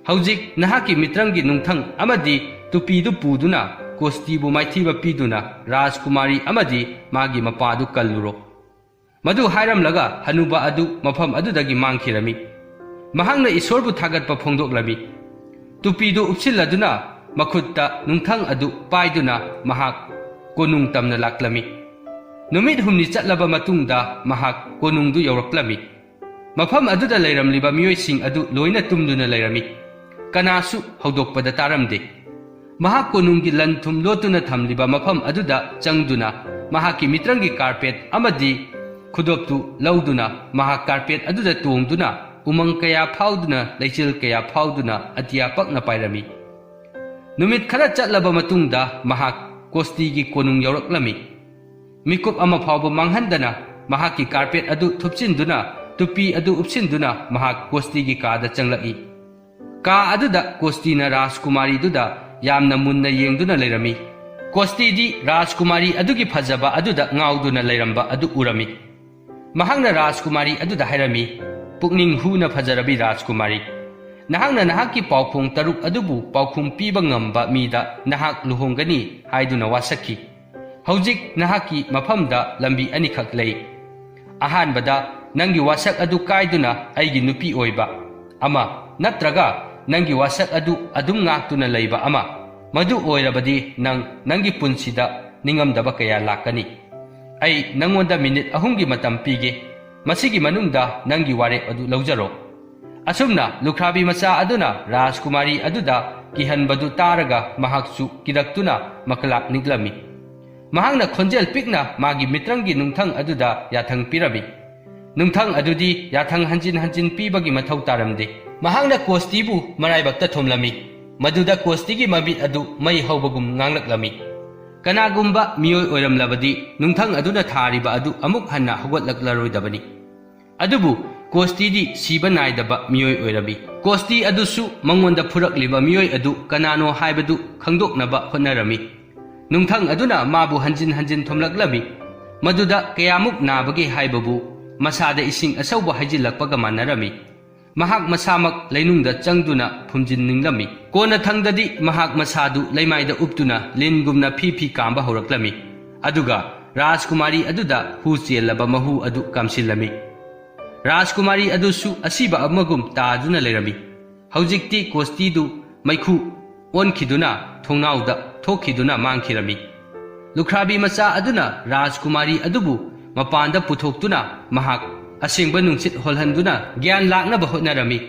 ꯍꯧꯖꯤꯛ ꯅꯍꯥꯛꯀꯤ ꯃꯤꯇ꯭ꯔꯪꯒꯤ ꯅꯨꯡꯊꯪ ꯑꯃꯗꯤ ꯇꯨꯄꯤꯗꯨ ꯄꯨꯗꯨꯅ ꯀꯣꯁꯇꯤꯕꯨ ꯃꯥꯏꯊꯤꯕ ꯄꯤꯗꯨꯅ ꯔꯥꯖꯀꯨꯃꯥꯔꯤ ꯑꯃꯗꯤ ꯃꯥꯒꯤ ꯃꯄꯥꯗꯨ ꯀꯜꯂꯨꯔꯣ꯫ ꯃꯗꯨ ꯍꯥꯏꯔꯝꯂꯒ ꯍꯅꯨꯕ ꯑꯗꯨ ꯃꯐꯝ ꯑꯗꯨꯗꯒꯤ ꯃꯥꯡꯈꯤꯔꯝꯃꯤ꯫ ꯃꯍꯥꯛꯅ ꯏꯁꯣꯔꯕꯨ ꯊꯥꯒꯠꯄ ꯐꯣꯡꯗꯣꯛꯂꯝꯃꯤ꯫ ꯇꯨꯄꯤꯗꯨ ꯎꯞꯁꯤꯜꯂꯗꯨꯅ ꯃꯈꯨꯠꯇ ꯅꯨꯡꯊꯪ ꯑꯗꯨ ꯄꯥꯏꯗꯨꯅ ꯃꯍꯥꯛ ꯀꯣꯅꯨꯡ ꯇꯝꯅ ꯂꯥꯛꯂꯝꯃꯤ꯫ ꯅꯨꯃꯤꯠ ꯍꯨꯝꯅꯤ ꯆꯠꯂꯕ ꯃꯇꯨꯡꯗ ꯃꯍꯥꯛ ꯀꯣꯅꯨꯡꯗꯨ ꯌꯧꯔꯛꯂꯝꯃꯤ꯫ ꯃꯐꯝ ꯑꯗꯨꯗ ꯂꯩꯔꯝꯂꯤꯕ ꯃꯤꯑꯣꯏꯁꯤꯡ ꯑꯗꯨ ꯂꯣꯏꯅ ꯇꯨꯝꯗꯨꯅ ꯂꯩꯔꯝꯃꯤ꯫ ꯀꯅꯥꯁꯨ ꯍꯧꯗꯣꯛꯄꯗ ꯇꯥꯔꯝꯗꯦ꯫ ꯃꯍꯥꯛ ꯀꯣꯅꯨꯡꯒꯤ ꯂꯟ ꯊꯨꯝ ꯂꯣꯠꯇꯨꯅ ꯊꯝꯂꯤꯕ ꯃꯐꯝ ꯑꯗꯨꯗ ꯆꯪꯗꯨꯅ ꯃꯍꯥꯛꯀꯤ ꯃꯤꯇ꯭ꯔꯪꯒꯤ ꯀꯥꯔꯄꯦꯠ ꯑꯃꯗꯤ ꯈꯨꯗꯣꯞꯇꯨ ꯂꯧꯗꯨꯅ ꯃꯍꯥꯛ ꯀꯥꯔꯄꯦꯠ ꯑꯗꯨꯗ ꯇꯣꯡꯗꯨꯅ ꯎꯃꯪ ꯀꯌꯥ ꯐꯥꯎꯗꯨꯅ ꯂꯩꯆꯤꯜ ꯀꯌꯥ ꯐꯥꯎꯗꯨꯅ ꯑꯇꯤꯌꯥ ꯄꯛꯅ ꯄꯥꯏꯔꯝꯃꯤ꯫ ꯅꯨꯃꯤꯠ ꯈꯔ ꯆꯠꯂꯕ ꯃꯇꯨꯡꯗ ꯃꯍꯥꯛ ꯀꯣꯁꯇꯤꯒꯤ ꯀꯣꯅꯨꯡ ꯌꯧꯔꯛꯂꯝꯃꯤ꯫ ꯃꯤꯀꯨꯞ ꯑꯃ ꯐꯥꯎꯕ ꯃꯥꯡꯍꯟꯗꯅ ꯃꯍꯥꯛꯀꯤ ꯀꯥꯔꯄꯦꯠ ꯑꯗꯨ ꯊꯨꯞꯆꯤꯟꯗꯨꯅ ꯇꯨꯄꯤ ꯑꯗꯨ ꯎꯞꯁꯤꯟꯗꯨꯅ ꯃꯍꯥꯛ ꯀꯣꯁꯇꯤꯒꯤ ꯀꯥꯗ ꯆꯪꯂꯛꯏ꯫ ꯀꯥ ꯑꯗꯨꯗ ꯀꯣꯁꯇꯤꯅ ꯔꯥꯖꯀꯨꯃꯥꯔꯤꯗꯨꯗ ꯌꯥꯝꯅ ꯃꯨꯟꯅ ꯌꯦꯡꯗꯨꯅ ꯂꯩꯔꯝꯃꯤ꯫ ꯀꯣꯁꯇꯤꯗꯤ ꯔꯥꯖꯀꯨꯃꯥꯔꯤ ꯑꯗꯨꯒꯤ ꯐꯖꯕ ꯑꯗꯨꯗ ꯉꯥꯎꯗꯨꯅ ꯂꯩꯔꯝꯕ ꯑꯗꯨ ꯎꯔꯝꯃꯤ꯫ ꯃꯍꯥꯛꯅ ꯔꯥꯖꯀꯨꯃꯥꯔꯤ ꯑꯗꯨꯗ ꯍꯥꯏꯔꯝꯃꯤ, "ꯄꯨꯛꯅꯤꯡ ꯍꯨꯅ ꯐꯖꯔꯕꯤ ꯔꯥꯖꯀꯨꯃꯥꯔꯤ, ꯅꯍꯥꯛꯅ ꯅꯍꯥꯛꯀꯤ ꯄꯥꯎꯈꯣꯡ ꯇꯔꯨꯛ ꯑꯗꯨꯕꯨ ꯄꯥꯎꯈꯨꯝ ꯄꯤꯕ ꯉꯝꯕ ꯃꯤꯗ ꯅꯍꯥꯛ ꯂꯨꯍꯣꯡꯒꯅꯤ ꯍꯥꯏꯗꯨꯅ ꯋꯥꯁꯛꯈꯤ꯫ ꯍꯧꯖꯤꯛ ꯅꯍꯥꯛꯀꯤ ꯃꯐꯝꯗ ꯂꯝꯕꯤ ꯑꯅꯤꯈꯛ ꯂꯩ꯫ ꯑꯍꯥꯟꯕꯗ, ꯅꯪꯒꯤ ꯋꯥꯁꯛ ꯑꯗꯨ ꯀꯥꯏꯗꯨꯅ ꯑꯩꯒꯤ ꯅꯨꯄꯤ ꯑꯣꯏꯕ ꯑꯃ, ꯅꯠꯇ꯭ꯔꯒ ꯅꯪꯒꯤ ꯋꯥꯁꯛ ꯑꯗꯨ ꯑꯗꯨꯝ ꯉꯥꯛꯇꯨꯅ ꯂꯩꯕ ꯑꯃ꯫ ꯃꯗꯨ ꯑꯣꯏꯔꯕꯗꯤ ꯅꯪ ꯅꯪꯒꯤ ꯄꯨꯟꯁꯤꯗ ꯅꯤꯡꯉꯝꯗꯕ ꯀꯌꯥ ꯂꯥꯛꯀꯅꯤ꯫ ꯑꯩ ꯅꯪꯉꯣꯟꯗ ꯃꯤꯅꯤꯠ ꯑꯍꯨꯝꯒꯤ ꯃꯇꯝ ꯄꯤꯒꯦ꯫ ꯃꯁꯤꯒꯤ ꯃꯅꯨꯡꯗ ꯅꯪꯒꯤ ꯋꯥꯔꯦꯞ ꯑꯗꯨ ꯂꯧꯖꯔꯣ꯫" ꯑꯁꯨꯝꯅ ꯂꯨꯈ꯭ꯔꯥꯕꯤ ꯃꯆꯥ ꯑꯗꯨꯅ ꯔꯥꯖꯀꯨꯃꯥꯔꯤ ꯑꯗꯨꯗ ꯀꯤꯍꯟꯕꯗꯨ ꯇꯥꯔꯒ ꯃꯍꯥꯛꯁꯨ ꯀꯤꯔꯛꯇꯨꯅ ꯃꯀꯂꯥꯛ ꯅꯤꯛꯂꯝꯃꯤ꯫ ꯃꯍꯥꯛꯅ ꯈꯣꯟꯖꯦꯜ ꯄꯤꯛꯅ ꯃꯥꯒꯤ ꯃꯤꯇ꯭ꯔꯪꯒꯤ ꯅꯨꯡꯊꯪ ꯑꯗꯨꯗ ꯌꯥꯊꯪ ꯄꯤꯔꯝꯃꯤ꯫ ꯅꯨꯡꯊꯪ ꯑꯗꯨꯗꯤ ꯌꯥꯊꯪ ꯍꯟꯖꯤꯟ ꯍꯟꯖꯤꯟ ꯄꯤꯕꯒꯤ ꯃꯊꯧ ꯇꯥꯔꯝꯗꯦ꯫ ꯃꯍꯥꯛꯅ ꯀꯣꯁꯇꯤꯕꯨ ꯃꯔꯥꯏꯕꯛꯇ ꯊꯣꯝꯂꯝꯃꯤ꯫ ꯃꯗꯨꯗ ꯀꯣꯁꯇꯤꯒꯤ ꯃꯃꯤꯠ ꯑꯗꯨ ꯃꯩ ꯍꯧꯕꯒꯨꯝ ꯉꯥꯡꯂꯛꯂꯝꯃꯤ꯫ ꯀꯅꯥꯒꯨꯝꯕ ꯃꯤꯑꯣꯏ ꯑꯣꯏꯔꯝꯂꯕꯗꯤ ꯅꯨꯡꯊꯪ ꯑꯗꯨꯅ ꯊꯥꯔꯤꯕ ꯑꯗꯨ ꯑꯃꯨꯛ ꯍꯟꯅ ꯍꯧꯒꯠꯂꯛꯂꯔꯣꯏꯗꯕꯅꯤ꯫ ꯑꯗꯨꯕꯨ ꯀꯣꯁꯇꯤꯗꯤ ꯁꯤꯕ ꯅꯥꯏꯗꯕ ꯃꯤꯑꯣꯏ ꯑꯣꯏꯔꯝꯃꯤ꯫ ꯀꯣꯁꯇꯤ ꯑꯗꯨꯁꯨ ꯃꯉꯣꯟꯗ ꯐꯨꯔꯛꯂꯤꯕ ꯃꯤꯑꯣꯏ ꯑꯗꯨ ꯀꯅꯥꯅꯣ ꯍꯥꯏꯕꯗꯨ ꯈꯪꯗꯣꯛꯅꯕ ꯍꯣꯠꯅꯔꯝꯃꯤ꯫ ꯅꯨꯡꯊꯪ ꯑꯗꯨꯅ ꯃꯥꯕꯨ ꯍꯟꯖꯤꯟ ꯍꯟꯖꯤꯟ ꯊꯣꯝꯂꯛꯂꯝꯃꯤ꯫ ꯃꯗꯨꯗ ꯀꯌꯥꯃꯨꯛ ꯅꯥꯕꯒꯦ ꯍꯥꯏꯕꯕꯨ ꯃꯁꯥꯗ ꯏꯁꯤꯡ ꯑꯁꯧꯕ ꯍꯩꯖꯤꯜꯂꯛꯄꯒ ꯃꯥꯟꯅꯔꯝꯃꯤ꯫ ꯃꯍꯥꯛ ꯃꯁꯥꯃꯛ ꯂꯩꯅꯨꯡꯗ ꯆꯪꯗꯨꯅ ꯐꯨꯝꯖꯤꯟꯅꯤꯡꯂꯝꯃꯤ꯫ ꯀꯣꯟꯅꯊꯪꯗꯗꯤ ꯃꯍꯥꯛ ꯃꯁꯥꯗꯨ ꯂꯩꯃꯥꯏꯗ ꯎꯞꯇꯨꯅ ꯂꯤꯟꯒꯨꯝꯅ ꯐꯤ ꯐꯤ ꯀꯥꯝꯕ ꯍꯧꯔꯛꯂꯝꯃꯤ꯫ ꯑꯗꯨꯒ ꯔꯥꯖꯀꯨꯃꯥꯔꯤ ꯑꯗꯨꯗ ꯍꯨ ꯆꯦꯜꯂꯕ ꯃꯍꯨ ꯑꯗꯨ ꯀꯥꯝꯁꯤꯜꯂꯝꯃꯤ꯫ ꯔꯥꯖꯀꯨꯃꯥꯔꯤ ꯑꯗꯨꯁꯨ ꯑꯁꯤꯕ ꯑꯃꯒꯨꯝ ꯇꯥꯗꯨꯅ ꯂꯩꯔꯝꯃꯤ꯫ ꯍꯧꯖꯤꯛꯇꯤ ꯀꯣꯁꯇꯤꯗꯨ ꯃꯩꯈꯨ ꯑꯣꯟꯈꯤꯗꯨꯅ ꯊꯣꯡꯅꯥꯎꯗ ꯊꯣꯛꯈꯤꯗꯨꯅ ꯃꯥꯡꯈꯤꯔꯝꯃꯤ꯫ ꯂꯨꯈ꯭ꯔꯥꯕꯤ ꯃꯆꯥ ꯑꯗꯨꯅ ꯔꯥꯖꯀꯨꯃꯥꯔꯤ ꯑꯗꯨꯕꯨ ꯃꯄꯥꯟꯗ ꯄꯨꯊꯣꯛꯇꯨꯅ ꯃꯍꯥꯛ ꯑꯁꯦꯡꯕ ꯅꯨꯡꯁꯤꯠ ꯍꯣꯜꯍꯟꯗꯨꯅ ꯒ꯭ꯌꯥꯟ ꯂꯥꯛꯅꯕ ꯍꯣꯠꯅꯔꯝꯃꯤ꯫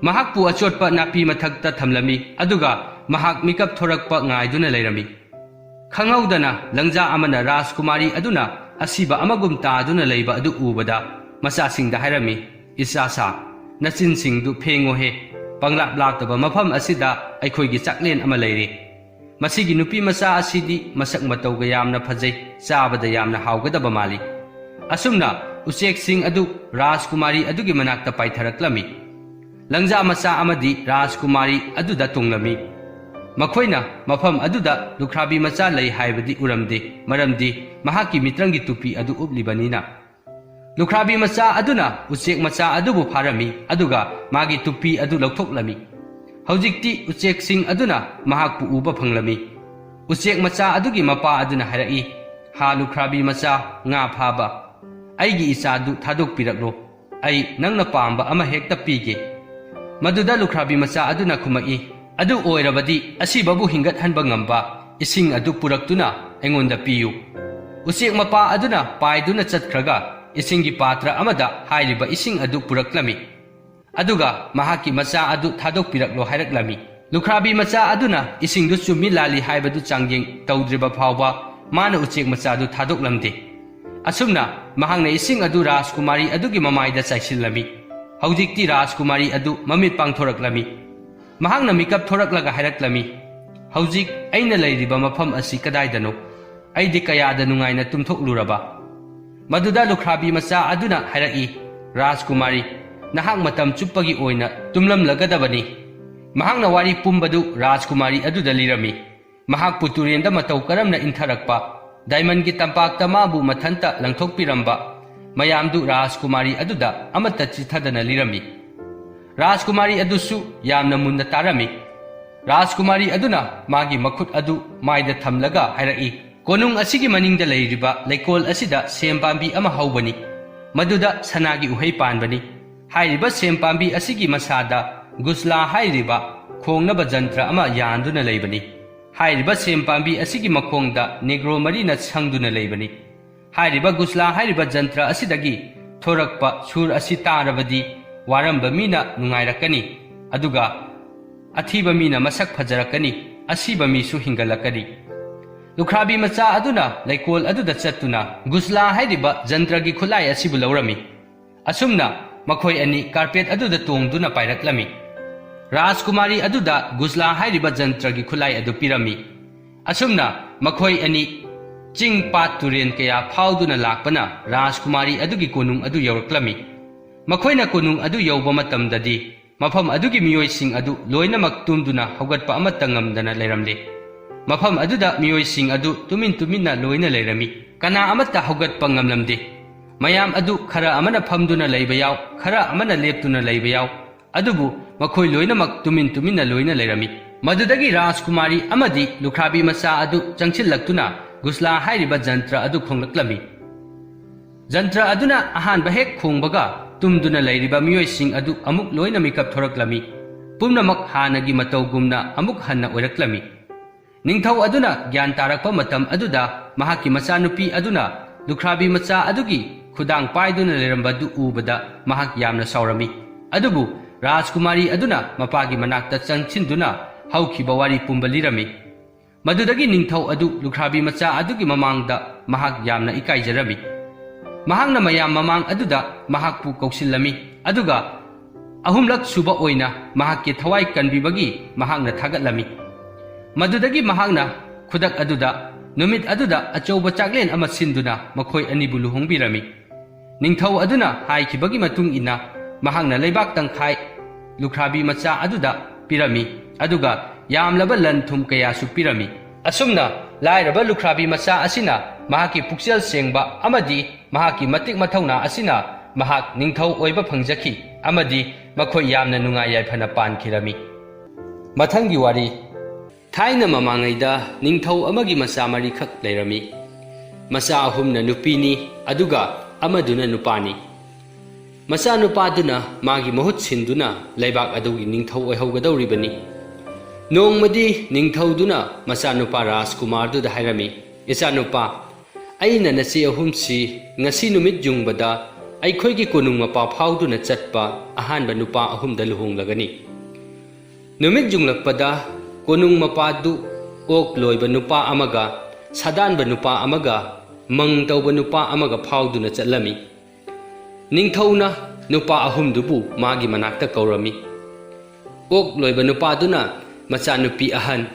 ꯃꯍꯥꯛꯄꯨ ꯑꯆꯣꯠꯄ ꯅꯥꯄꯤ ꯃꯊꯛꯇ ꯊꯝꯂꯝꯃꯤ, ꯑꯗꯨꯒ ꯃꯍꯥꯛ ꯃꯤꯀꯞ ꯊꯣꯔꯛꯄ ꯉꯥꯏꯗꯨꯅ ꯂꯩꯔꯝꯃꯤ꯫ ꯈꯪꯍꯧꯗꯅ ꯂꯪꯖꯥ ꯑꯃꯅ ꯔꯥꯖꯀꯨꯃꯥꯔꯤ ꯑꯗꯨꯅ ꯑꯁꯤꯕ ꯑꯃꯒꯨꯝ ꯇꯥꯗꯨꯅ ꯂꯩꯕ ꯑꯗꯨ ꯎꯕꯗ ꯃꯆꯥꯁꯤꯡꯗ ꯍꯥꯏꯔꯝꯃꯤ, "ꯏꯆꯥꯁꯥ, ꯅꯆꯤꯟꯁꯤꯡꯗꯨ ꯐꯦꯡꯉꯣꯍꯦ꯫ ꯄꯪꯂꯥꯞ ꯂꯥꯞꯇꯕ ꯃꯐꯝ ꯑꯁꯤꯗ ꯑꯩꯈꯣꯏꯒꯤ ꯆꯥꯛꯂꯦꯟ ꯑꯃ ꯂꯩꯔꯤ꯫ ꯃꯁꯤꯒꯤ ꯅꯨꯄꯤ ꯃꯆꯥ ꯑꯁꯤꯗꯤ ꯃꯁꯛ ꯃꯇꯧꯒ ꯌꯥꯝꯅ ꯐꯖꯩ, ꯆꯥꯕꯗ ꯌꯥꯝꯅ ꯍꯥꯎꯒꯗꯕ ꯃꯥꯜꯂꯤ꯫" ꯑꯁꯨꯝꯅ ꯎꯆꯦꯛꯁꯤꯡ ꯑꯗꯨ ꯔꯥꯖꯀꯨꯃꯥꯔꯤ ꯑꯗꯨꯒꯤ ꯃꯅꯥꯛꯇ ꯄꯥꯏꯊꯔꯛꯂꯝꯃꯤ꯫ ꯂꯪꯖꯥ ꯃꯆꯥ ꯑꯃꯗꯤ ꯔꯥꯖꯀꯨꯃꯥꯔꯤ ꯑꯗꯨꯗ ꯇꯣꯡꯂꯝꯃꯤ꯫ ꯃꯈꯣꯏꯅ ꯃꯐꯝ ꯑꯗꯨꯗ ꯂꯨꯈ꯭ꯔꯥꯕꯤ ꯃꯆꯥ ꯂꯩ ꯍꯥꯏꯕꯗꯤ ꯎꯔꯝꯗꯦ, ꯃꯔꯝꯗꯤ ꯃꯍꯥꯛꯀꯤ ꯃꯤꯇ꯭ꯔꯪꯒꯤ ꯇꯨꯄꯤ ꯑꯗꯨ ꯎꯞꯂꯤꯕꯅꯤꯅ꯫ ꯂꯨꯈ꯭ꯔꯥꯕꯤ ꯃꯆꯥ ꯑꯗꯨꯅ ꯎꯆꯦꯛ ꯃꯆꯥ ꯑꯗꯨꯕꯨ ꯐꯥꯔꯝꯃꯤ, ꯑꯗꯨꯒ ꯃꯥꯒꯤ ꯇꯨꯄꯤ ꯑꯗꯨ ꯂꯧꯊꯣꯛꯂꯝꯃꯤ꯫ ꯍꯧꯖꯤꯛꯇꯤ ꯎꯆꯦꯛꯁꯤꯡ ꯑꯗꯨꯅ ꯃꯍꯥꯛꯄꯨ ꯎꯕ ꯐꯪꯂꯝꯃꯤ꯫ ꯎꯆꯦꯛ ꯃꯆꯥ ꯑꯗꯨꯒꯤ ꯃꯄꯥ ꯑꯗꯨꯅ ꯍꯥꯏꯔꯛꯏ, "ꯍꯥ ꯂꯨꯈ꯭ꯔꯥꯕꯤ ꯃꯆꯥ, ꯉꯥ ꯐꯥꯕ, ꯑꯩꯒꯤ ꯏꯆꯥꯗꯨ ꯊꯥꯗꯣꯛꯄꯤꯔꯛꯂꯣ꯫ ꯑꯩ ꯅꯪꯅ ꯄꯥꯝꯕ ꯑꯃ ꯍꯦꯛꯇ ꯄꯤꯒꯦ꯫" ꯃꯗꯨꯗ ꯂꯨꯈ꯭ꯔꯥꯕꯤ ꯃꯆꯥ ꯑꯗꯨꯅ ꯈꯨꯝꯃꯛꯏ, "ꯑꯗꯨ ꯑꯣꯏꯔꯕꯗꯤ ꯑꯁꯤꯕꯕꯨ ꯍꯤꯡꯒꯠꯍꯟꯕ ꯉꯝꯕ ꯏꯁꯤꯡ ꯑꯗꯨ ꯄꯨꯔꯛꯇꯨꯅ ꯑꯩꯉꯣꯟꯗ ꯄꯤꯌꯨ꯫" ꯎꯆꯦꯛ ꯃꯄꯥ ꯑꯗꯨꯅ ꯄꯥꯏꯗꯨꯅ ꯆꯠꯈ꯭ꯔꯒ ꯏꯁꯤꯡꯒꯤ ꯄꯥꯇ꯭ꯔ ꯑꯃꯗ ꯍꯥꯏꯔꯤꯕ ꯏꯁꯤꯡ ꯑꯗꯨ ꯄꯨꯔꯛꯂꯝꯃꯤ꯫ ꯑꯗꯨꯒ ꯃꯍꯥꯛꯀꯤ ꯃꯆꯥ ꯑꯗꯨ ꯊꯥꯗꯣꯛꯄꯤꯔꯛꯂꯣ ꯍꯥꯏꯔꯛꯂꯝꯃꯤ꯫ ꯂꯨꯈ꯭ꯔꯥꯕꯤ ꯃꯆꯥ ꯑꯗꯨꯅ ꯏꯁꯤꯡꯗꯨ ꯆꯨꯝꯃꯤ ꯂꯥꯜꯂꯤ ꯍꯥꯏꯕꯗꯨ ꯆꯥꯡꯌꯦꯡ ꯇꯧꯗ꯭ꯔꯤꯕ ꯐꯥꯎꯕ ꯃꯥꯅ ꯎꯆꯦꯛ ꯃꯆꯥꯗꯨ ꯊꯥꯗꯣꯛꯂꯝꯗꯦ꯫ ꯑꯁꯨꯝꯅ ꯃꯍꯥꯛꯅ ꯏꯁꯤꯡ ꯑꯗꯨ ꯔꯥꯖꯀꯨꯃꯥꯔꯤ ꯑꯗꯨꯒꯤ ꯃꯃꯥꯏꯗ ꯆꯥꯏꯁꯤꯜꯂꯝꯃꯤ꯫ ꯍꯧꯖꯤꯛꯇꯤ ꯔꯥꯖꯀꯨꯃꯥꯔꯤ ꯑꯗꯨ ꯃꯃꯤꯠ ꯄꯥꯡꯊꯣꯔꯛꯂꯝꯃꯤ꯫ ꯃꯍꯥꯛꯅ ꯃꯤꯀꯞ ꯊꯣꯔꯛꯂꯒ ꯍꯥꯏꯔꯛꯂꯝꯃꯤ, "ꯍꯧꯖꯤꯛ ꯑꯩꯅ ꯂꯩꯔꯤꯕ ꯃꯐꯝ ꯑꯁꯤ ꯀꯗꯥꯏꯗꯅꯣ? ꯑꯩꯗꯤ ꯀꯌꯥꯗ ꯅꯨꯡꯉꯥꯏꯅ ꯇꯨꯝꯊꯣꯛꯂꯨꯔꯕ!" ꯃꯗꯨꯗ ꯂꯨꯈ꯭ꯔꯥꯕꯤ ꯃꯆꯥ ꯑꯗꯨꯅ ꯍꯥꯏꯔꯛꯏ, "ꯔꯥꯖꯀꯨꯃꯥꯔꯤ, ꯅꯍꯥꯛ ꯃꯇꯝ ꯆꯨꯞꯄꯒꯤ ꯑꯣꯏꯅ ꯇꯨꯝꯂꯝꯂꯒꯗꯕꯅꯤ꯫" ꯃꯍꯥꯛꯅ ꯋꯥꯔꯤ ꯄꯨꯝꯕꯗꯨ ꯔꯥꯖꯀꯨꯃꯥꯔꯤ ꯑꯗꯨꯗ ꯂꯤꯔꯝꯃꯤ꯫ ꯃꯍꯥꯛꯄꯨ ꯇꯨꯔꯦꯟꯗ ꯃꯇꯧ ꯀꯔꯝꯅ ꯏꯟꯊꯔꯛꯄ, ꯗꯥꯏꯃꯟꯒꯤ ꯇꯝꯄꯥꯛꯇ ꯃꯥꯕꯨ ꯃꯊꯟꯇ ꯂꯪꯊꯣꯛꯄꯤꯔꯝꯕ, ꯃꯌꯥꯝꯗꯨ ꯔꯥꯖꯀꯨꯃꯥꯔꯤ ꯑꯗꯨꯗ ꯑꯃꯠꯇ ꯆꯤꯠꯊꯗꯅ ꯂꯤꯔꯝꯃꯤ꯫ ꯔꯥꯖꯀꯨꯃꯥꯔꯤ ꯑꯗꯨꯁꯨ ꯌꯥꯝꯅ ꯃꯨꯟꯅ ꯇꯥꯔꯝꯃꯤ꯫ ꯔꯥꯖꯀꯨꯃꯥꯔꯤ ꯑꯗꯨꯅ ꯃꯥꯒꯤ ꯃꯈꯨꯠ ꯑꯗꯨ ꯃꯥꯏꯗ ꯊꯝꯂꯒ ꯍꯥꯏꯔꯛꯏ, "ꯀꯣꯅꯨꯡ ꯑꯁꯤꯒꯤ ꯃꯅꯤꯡꯗ ꯂꯩꯔꯤꯕ ꯂꯩꯀꯣꯜ ꯑꯁꯤꯗ ꯁꯦꯝ ꯄꯥꯝꯕꯤ ꯑꯃ ꯍꯧꯕꯅꯤ꯫ ꯃꯗꯨꯗ ꯁꯅꯥꯒꯤ ꯎꯍꯩ ꯄꯥꯟꯕꯅꯤ꯫ ꯍꯥꯏꯔꯤꯕ ꯁꯦꯝ ꯄꯥꯝꯕꯤ ꯑꯁꯤꯒꯤ ꯃꯁꯥꯗ ꯒꯨꯁꯂꯥ ꯍꯥꯏꯔꯤꯕ ꯈꯣꯡꯅꯕ ꯖꯟꯇ꯭ꯔ ꯑꯃ ꯌꯥꯟꯗꯨꯅ ꯂꯩꯕꯅꯤ꯫ ꯍꯥꯏꯔꯤꯕ ꯁꯦꯝ ꯄꯥꯝꯕꯤ ꯑꯁꯤꯒꯤ ꯃꯈꯣꯡꯗ ꯅꯦꯒ꯭ꯔꯣ ꯃꯔꯤꯅ ꯁꯪꯗꯨꯅ ꯂꯩꯕꯅꯤ꯫ ꯍꯥꯏꯔꯤꯕ ꯒꯨꯁꯂꯥ ꯍꯥꯏꯔꯤꯕ ꯖꯟꯇ꯭ꯔ ꯑꯁꯤꯗꯒꯤ ꯊꯣꯔꯛꯄ ꯁꯨꯔ ꯑꯁꯤ ꯇꯥꯔꯕꯗꯤ ꯋꯥꯔꯝꯕ ꯃꯤꯅ ꯅꯨꯡꯉꯥꯏꯔꯛꯀꯅꯤ, ꯑꯗꯨꯒ ꯑꯊꯤꯕ ꯃꯤꯅ ꯃꯁꯛ ꯐꯖꯔꯛꯀꯅꯤ, ꯑꯁꯤꯕ ꯃꯤꯁꯨ ꯍꯤꯡꯒꯠꯂꯛꯀꯅꯤ꯫" ꯂꯨꯈ꯭ꯔꯥꯕꯤ ꯃꯆꯥ ꯑꯗꯨꯅ ꯂꯩꯀꯣꯜ ꯑꯗꯨꯗ ꯆꯠꯇꯨꯅ ꯒꯨꯁꯂꯥ ꯍꯥꯏꯔꯤꯕ ꯖꯟꯇ꯭ꯔꯒꯤ ꯈꯨꯠꯂꯥꯏ ꯑꯁꯤꯕꯨ ꯂꯧꯔꯝꯃꯤ꯫ ꯑꯁꯨꯝꯅ ꯃꯈꯣꯏ ꯑꯅꯤ ꯀꯥꯔꯄꯦꯠ ꯑꯗꯨꯗ ꯇꯣꯡꯗꯨꯅ ꯄꯥꯏꯔꯛꯂꯝꯃꯤ꯫ ꯔꯥꯖꯀꯨꯃꯥꯔꯤ ꯑꯗꯨꯗ ꯒꯨꯁꯂꯥ ꯍꯥꯏꯔꯤꯕ ꯖꯟꯇ꯭ꯔꯒꯤ ꯈꯨꯠꯂꯥꯏ ꯑꯗꯨ ꯄꯤꯔꯝꯃꯤ꯫ ꯑꯁꯨꯝꯅ ꯃꯈꯣꯏ ꯑꯅꯤ ꯆꯤꯡ, ꯄꯥꯠ, ꯇꯨꯔꯦꯟ ꯀꯌꯥ ꯐꯥꯎꯗꯨꯅ ꯂꯥꯛꯄꯅ ꯔꯥꯖꯀꯨꯃꯥꯔꯤ ꯑꯗꯨꯒꯤ ꯀꯣꯅꯨꯡ ꯑꯗꯨ ꯌꯧꯔꯛꯂꯝꯃꯤ꯫ ꯃꯈꯣꯏꯅ ꯀꯣꯅꯨꯡ ꯑꯗꯨ ꯌꯧꯕ ꯃꯇꯝꯗꯗꯤ ꯃꯐꯝ ꯑꯗꯨꯒꯤ ꯃꯤꯑꯣꯏꯁꯤꯡ ꯑꯗꯨ ꯂꯣꯏꯅꯃꯛ ꯇꯨꯝꯗꯨꯅ ꯍꯧꯒꯠꯄ ꯑꯃꯠꯇ ꯉꯝꯗꯅ ꯂꯩꯔꯝꯂꯦ꯫ ꯃꯐꯝ ꯑꯗꯨꯗ ꯃꯤꯑꯣꯏꯁꯤꯡ ꯑꯗꯨ ꯇꯨꯃꯤꯟ ꯇꯨꯃꯤꯟꯅ ꯂꯣꯏꯅ ꯂꯩꯔꯝꯃꯤ꯫ ꯀꯅꯥ ꯑꯃꯠꯇ ꯍꯧꯒꯠꯄ ꯉꯝꯂꯝꯗꯦ꯫ ꯃꯌꯥꯝ ꯑꯗꯨ ꯈꯔ ꯑꯃꯅ ꯐꯝꯗꯨꯅ ꯂꯩꯕ ꯌꯥꯎ, ꯈꯔ ꯑꯃꯅ ꯂꯦꯞꯇꯨꯅ ꯂꯩꯕ ꯌꯥꯎ, ꯑꯗꯨꯕꯨ ꯃꯈꯣꯏ ꯂꯣꯏꯅꯃꯛ ꯇꯨꯃꯤꯟ ꯇꯨꯃꯤꯟꯅ ꯂꯣꯏꯅ ꯂꯩꯔꯝꯃꯤ꯫ ꯃꯗꯨꯗꯒꯤ ꯔꯥꯖꯀꯨꯃꯥꯔꯤ ꯑꯃꯗꯤ ꯂꯨꯈ꯭ꯔꯥꯕꯤ ꯃꯆꯥ ꯑꯗꯨ ꯆꯪꯁꯤꯜꯂꯛꯇꯨꯅ ꯒꯨꯁꯂꯥ ꯍꯥꯏꯔꯤꯕ ꯖꯟꯇ꯭ꯔ ꯑꯗꯨ ꯈꯣꯡꯂꯛꯂꯝꯃꯤ꯫ ꯖꯟꯇ꯭ꯔ ꯑꯗꯨꯅ ꯑꯍꯥꯟꯕ ꯍꯦꯛ ꯈꯣꯡꯕꯒ ꯇꯨꯝꯗꯨꯅ ꯂꯩꯔꯤꯕ ꯃꯤꯑꯣꯏꯁꯤꯡ ꯑꯗꯨ ꯑꯃꯨꯛ ꯂꯣꯏꯅ ꯃꯤꯀꯞ ꯊꯣꯔꯛꯂꯝꯃꯤ꯫ ꯄꯨꯝꯅꯃꯛ ꯍꯥꯟꯅꯒꯤ ꯃꯇꯧꯒꯨꯝꯅ ꯑꯃꯨꯛ ꯍꯟꯅ ꯑꯣꯏꯔꯛꯂꯝꯃꯤ꯫ ꯅꯤꯡꯊꯧ ꯑꯗꯨꯅ ꯒ꯭ꯌꯥꯟ ꯇꯥꯔꯛꯄ ꯃꯇꯝ ꯑꯗꯨꯗ ꯃꯍꯥꯛꯀꯤ ꯃꯆꯥꯅꯨꯄꯤ ꯑꯗꯨꯅ ꯂꯨꯈ꯭ꯔꯥꯕꯤ ꯃꯆꯥ ꯑꯗꯨꯒꯤ ꯈꯨꯗꯥꯡ ꯄꯥꯏꯗꯨꯅ ꯂꯩꯔꯝꯕꯗꯨ ꯎꯕꯗ ꯃꯍꯥꯛ ꯌꯥꯝꯅ ꯁꯥꯎꯔꯝꯃꯤ꯫ ꯑꯗꯨꯕꯨ ꯔꯥꯖꯀꯨꯃꯥꯔꯤ ꯑꯗꯨꯅ ꯃꯄꯥꯒꯤ ꯃꯅꯥꯛꯇ ꯆꯪꯁꯤꯟꯗꯨꯅ ꯍꯧꯈꯤꯕ ꯋꯥꯔꯤ ꯄꯨꯝꯕ ꯂꯤꯔꯝꯃꯤ꯫ ꯃꯗꯨꯗꯒꯤ ꯅꯤꯡꯊꯧ ꯑꯗꯨ ꯂꯨꯈ꯭ꯔꯥꯕꯤ ꯃꯆꯥ ꯑꯗꯨꯒꯤ ꯃꯃꯥꯡꯗ ꯃꯍꯥꯛ ꯌꯥꯝꯅ ꯏꯀꯥꯏꯖꯔꯝꯃꯤ꯫ ꯃꯍꯥꯛꯅ ꯃꯌꯥꯝ ꯃꯃꯥꯡ ꯑꯗꯨꯗ ꯃꯍꯥꯛꯄꯨ ꯀꯧꯁꯤꯜꯂꯝꯃꯤ, ꯑꯗꯨꯒ ꯑꯍꯨꯝꯂꯛ ꯁꯨꯕ ꯑꯣꯏꯅ ꯃꯍꯥꯛꯀꯤ ꯊꯋꯥꯏ ꯀꯟꯕꯤꯕꯒꯤ ꯃꯍꯥꯛꯅ ꯊꯥꯒꯠꯂꯝꯃꯤ꯫ ꯃꯗꯨꯗꯒꯤ ꯃꯍꯥꯛꯅ ꯈꯨꯗꯛ ꯑꯗꯨꯗ ꯅꯨꯃꯤꯠ ꯑꯗꯨꯗ ꯑꯆꯧꯕ ꯆꯥꯛꯂꯦꯟ ꯑꯃ ꯁꯤꯟꯗꯨꯅ ꯃꯈꯣꯏ ꯑꯅꯤꯕꯨ ꯂꯨꯍꯣꯡꯕꯤꯔꯝꯃꯤ꯫ ꯅꯤꯡꯊꯧ ꯑꯗꯨꯅ ꯍꯥꯏꯈꯤꯕꯒꯤ ꯃꯇꯨꯡ ꯏꯟꯅ ꯃꯍꯥꯛꯅ ꯂꯩꯕꯥꯛ ꯇꯪꯈꯥꯏ ꯂꯨꯈ꯭ꯔꯥꯕꯤ ꯃꯆꯥ ꯑꯗꯨꯗ ꯄꯤꯔꯝꯃꯤ, ꯑꯗꯨꯒ ꯌꯥꯝꯂꯕ ꯂꯟ ꯊꯨꯝ ꯀꯌꯥꯁꯨ ꯄꯤꯔꯝꯃꯤ꯫ ꯑꯁꯨꯝꯅ ꯂꯥꯏꯔꯕ ꯂꯨꯈ꯭ꯔꯥꯕꯤ ꯃꯆꯥ ꯑꯁꯤꯅ ꯃꯍꯥꯛꯀꯤ ꯄꯨꯛꯆꯦꯜ ꯁꯦꯡꯕ ꯑꯃꯗꯤ ꯃꯍꯥꯛꯀꯤ ꯃꯇꯤꯛ ꯃꯊꯧꯅꯥ ꯑꯁꯤꯅ ꯃꯍꯥꯛ ꯅꯤꯡꯊꯧ ꯑꯣꯏꯕ ꯐꯪꯖꯈꯤ, ꯑꯃꯗꯤ ꯃꯈꯣꯏ ꯌꯥꯝꯅ ꯅꯨꯡꯉꯥꯏ ꯌꯥꯏꯐꯅ ꯄꯥꯟꯈꯤꯔꯝꯃꯤ꯫ ꯃꯊꯪꯒꯤ ꯋꯥꯔꯤ꯫ ꯊꯥꯏꯅ ꯃꯃꯥꯡꯉꯩꯗ ꯅꯤꯡꯊꯧ ꯑꯃꯒꯤ ꯃꯆꯥ ꯃꯔꯤꯈꯛ ꯂꯩꯔꯝꯃꯤ꯫ ꯃꯆꯥ ꯑꯍꯨꯝꯅ ꯅꯨꯄꯤꯅꯤ, ꯑꯗꯨꯒ ꯑꯃꯗꯨꯅ ꯅꯨꯄꯥꯅꯤ꯫ ꯃꯆꯥꯅꯨꯄꯥꯗꯨꯅ ꯃꯥꯒꯤ ꯃꯍꯨꯠ ꯁꯤꯟꯗꯨꯅ ꯂꯩꯕꯥꯛ ꯑꯗꯨꯒꯤ ꯅꯤꯡꯊꯧ ꯑꯣꯏꯍꯧꯒꯗꯧꯔꯤꯕꯅꯤ꯫ ꯅꯣꯡꯃꯗꯤ ꯅꯤꯡꯊꯧꯗꯨꯅ ꯃꯆꯥꯅꯨꯄꯥ ꯔꯥꯖꯀꯨꯃꯥꯔꯗꯨꯗ ꯍꯥꯏꯔꯝꯃꯤ, "ꯏꯆꯥꯅꯨꯄꯥ, ꯑꯩꯅ ꯅꯆꯦ ꯑꯍꯨꯝꯁꯤ ꯉꯁꯤ ꯅꯨꯃꯤꯠ ꯌꯨꯡꯕꯗ ꯑꯩꯈꯣꯏꯒꯤ ꯀꯣꯅꯨꯡ ꯃꯄꯥ ꯐꯥꯎꯗꯨꯅ ꯆꯠꯄ ꯑꯍꯥꯟꯕ ꯅꯨꯄꯥ ꯑꯍꯨꯝꯗ ꯂꯨꯍꯣꯡꯂꯒꯅꯤ꯫ ꯅꯨꯃꯤꯠ ꯌꯨꯡꯂꯛꯄꯗ ꯀꯣꯅꯨꯡ ꯃꯄꯥꯗꯨ ꯑꯣꯛ ꯂꯣꯏꯕ ꯅꯨꯄꯥ ꯑꯃꯒ, ꯁꯥꯗꯥꯟꯕ ꯅꯨꯄꯥ ꯑꯃꯒ, ꯃꯪ ꯇꯧꯕ ꯅꯨꯄꯥ ꯑꯃꯒ ꯐꯥꯎꯗꯨꯅ ꯆꯠꯂꯝꯃꯤ꯫" ꯅꯤꯡꯊꯧꯅ ꯅꯨꯄꯥ ꯑꯍꯨꯝꯗꯨꯕꯨ ꯃꯥꯒꯤ ꯃꯅꯥꯛꯇ ꯀꯧꯔꯝꯃꯤ꯫ ꯑꯣꯛ ꯂꯣꯏꯕ ꯅꯨꯄꯥꯗꯨꯅ ꯃꯆꯥꯅꯨꯄꯤ ꯑꯍꯟ,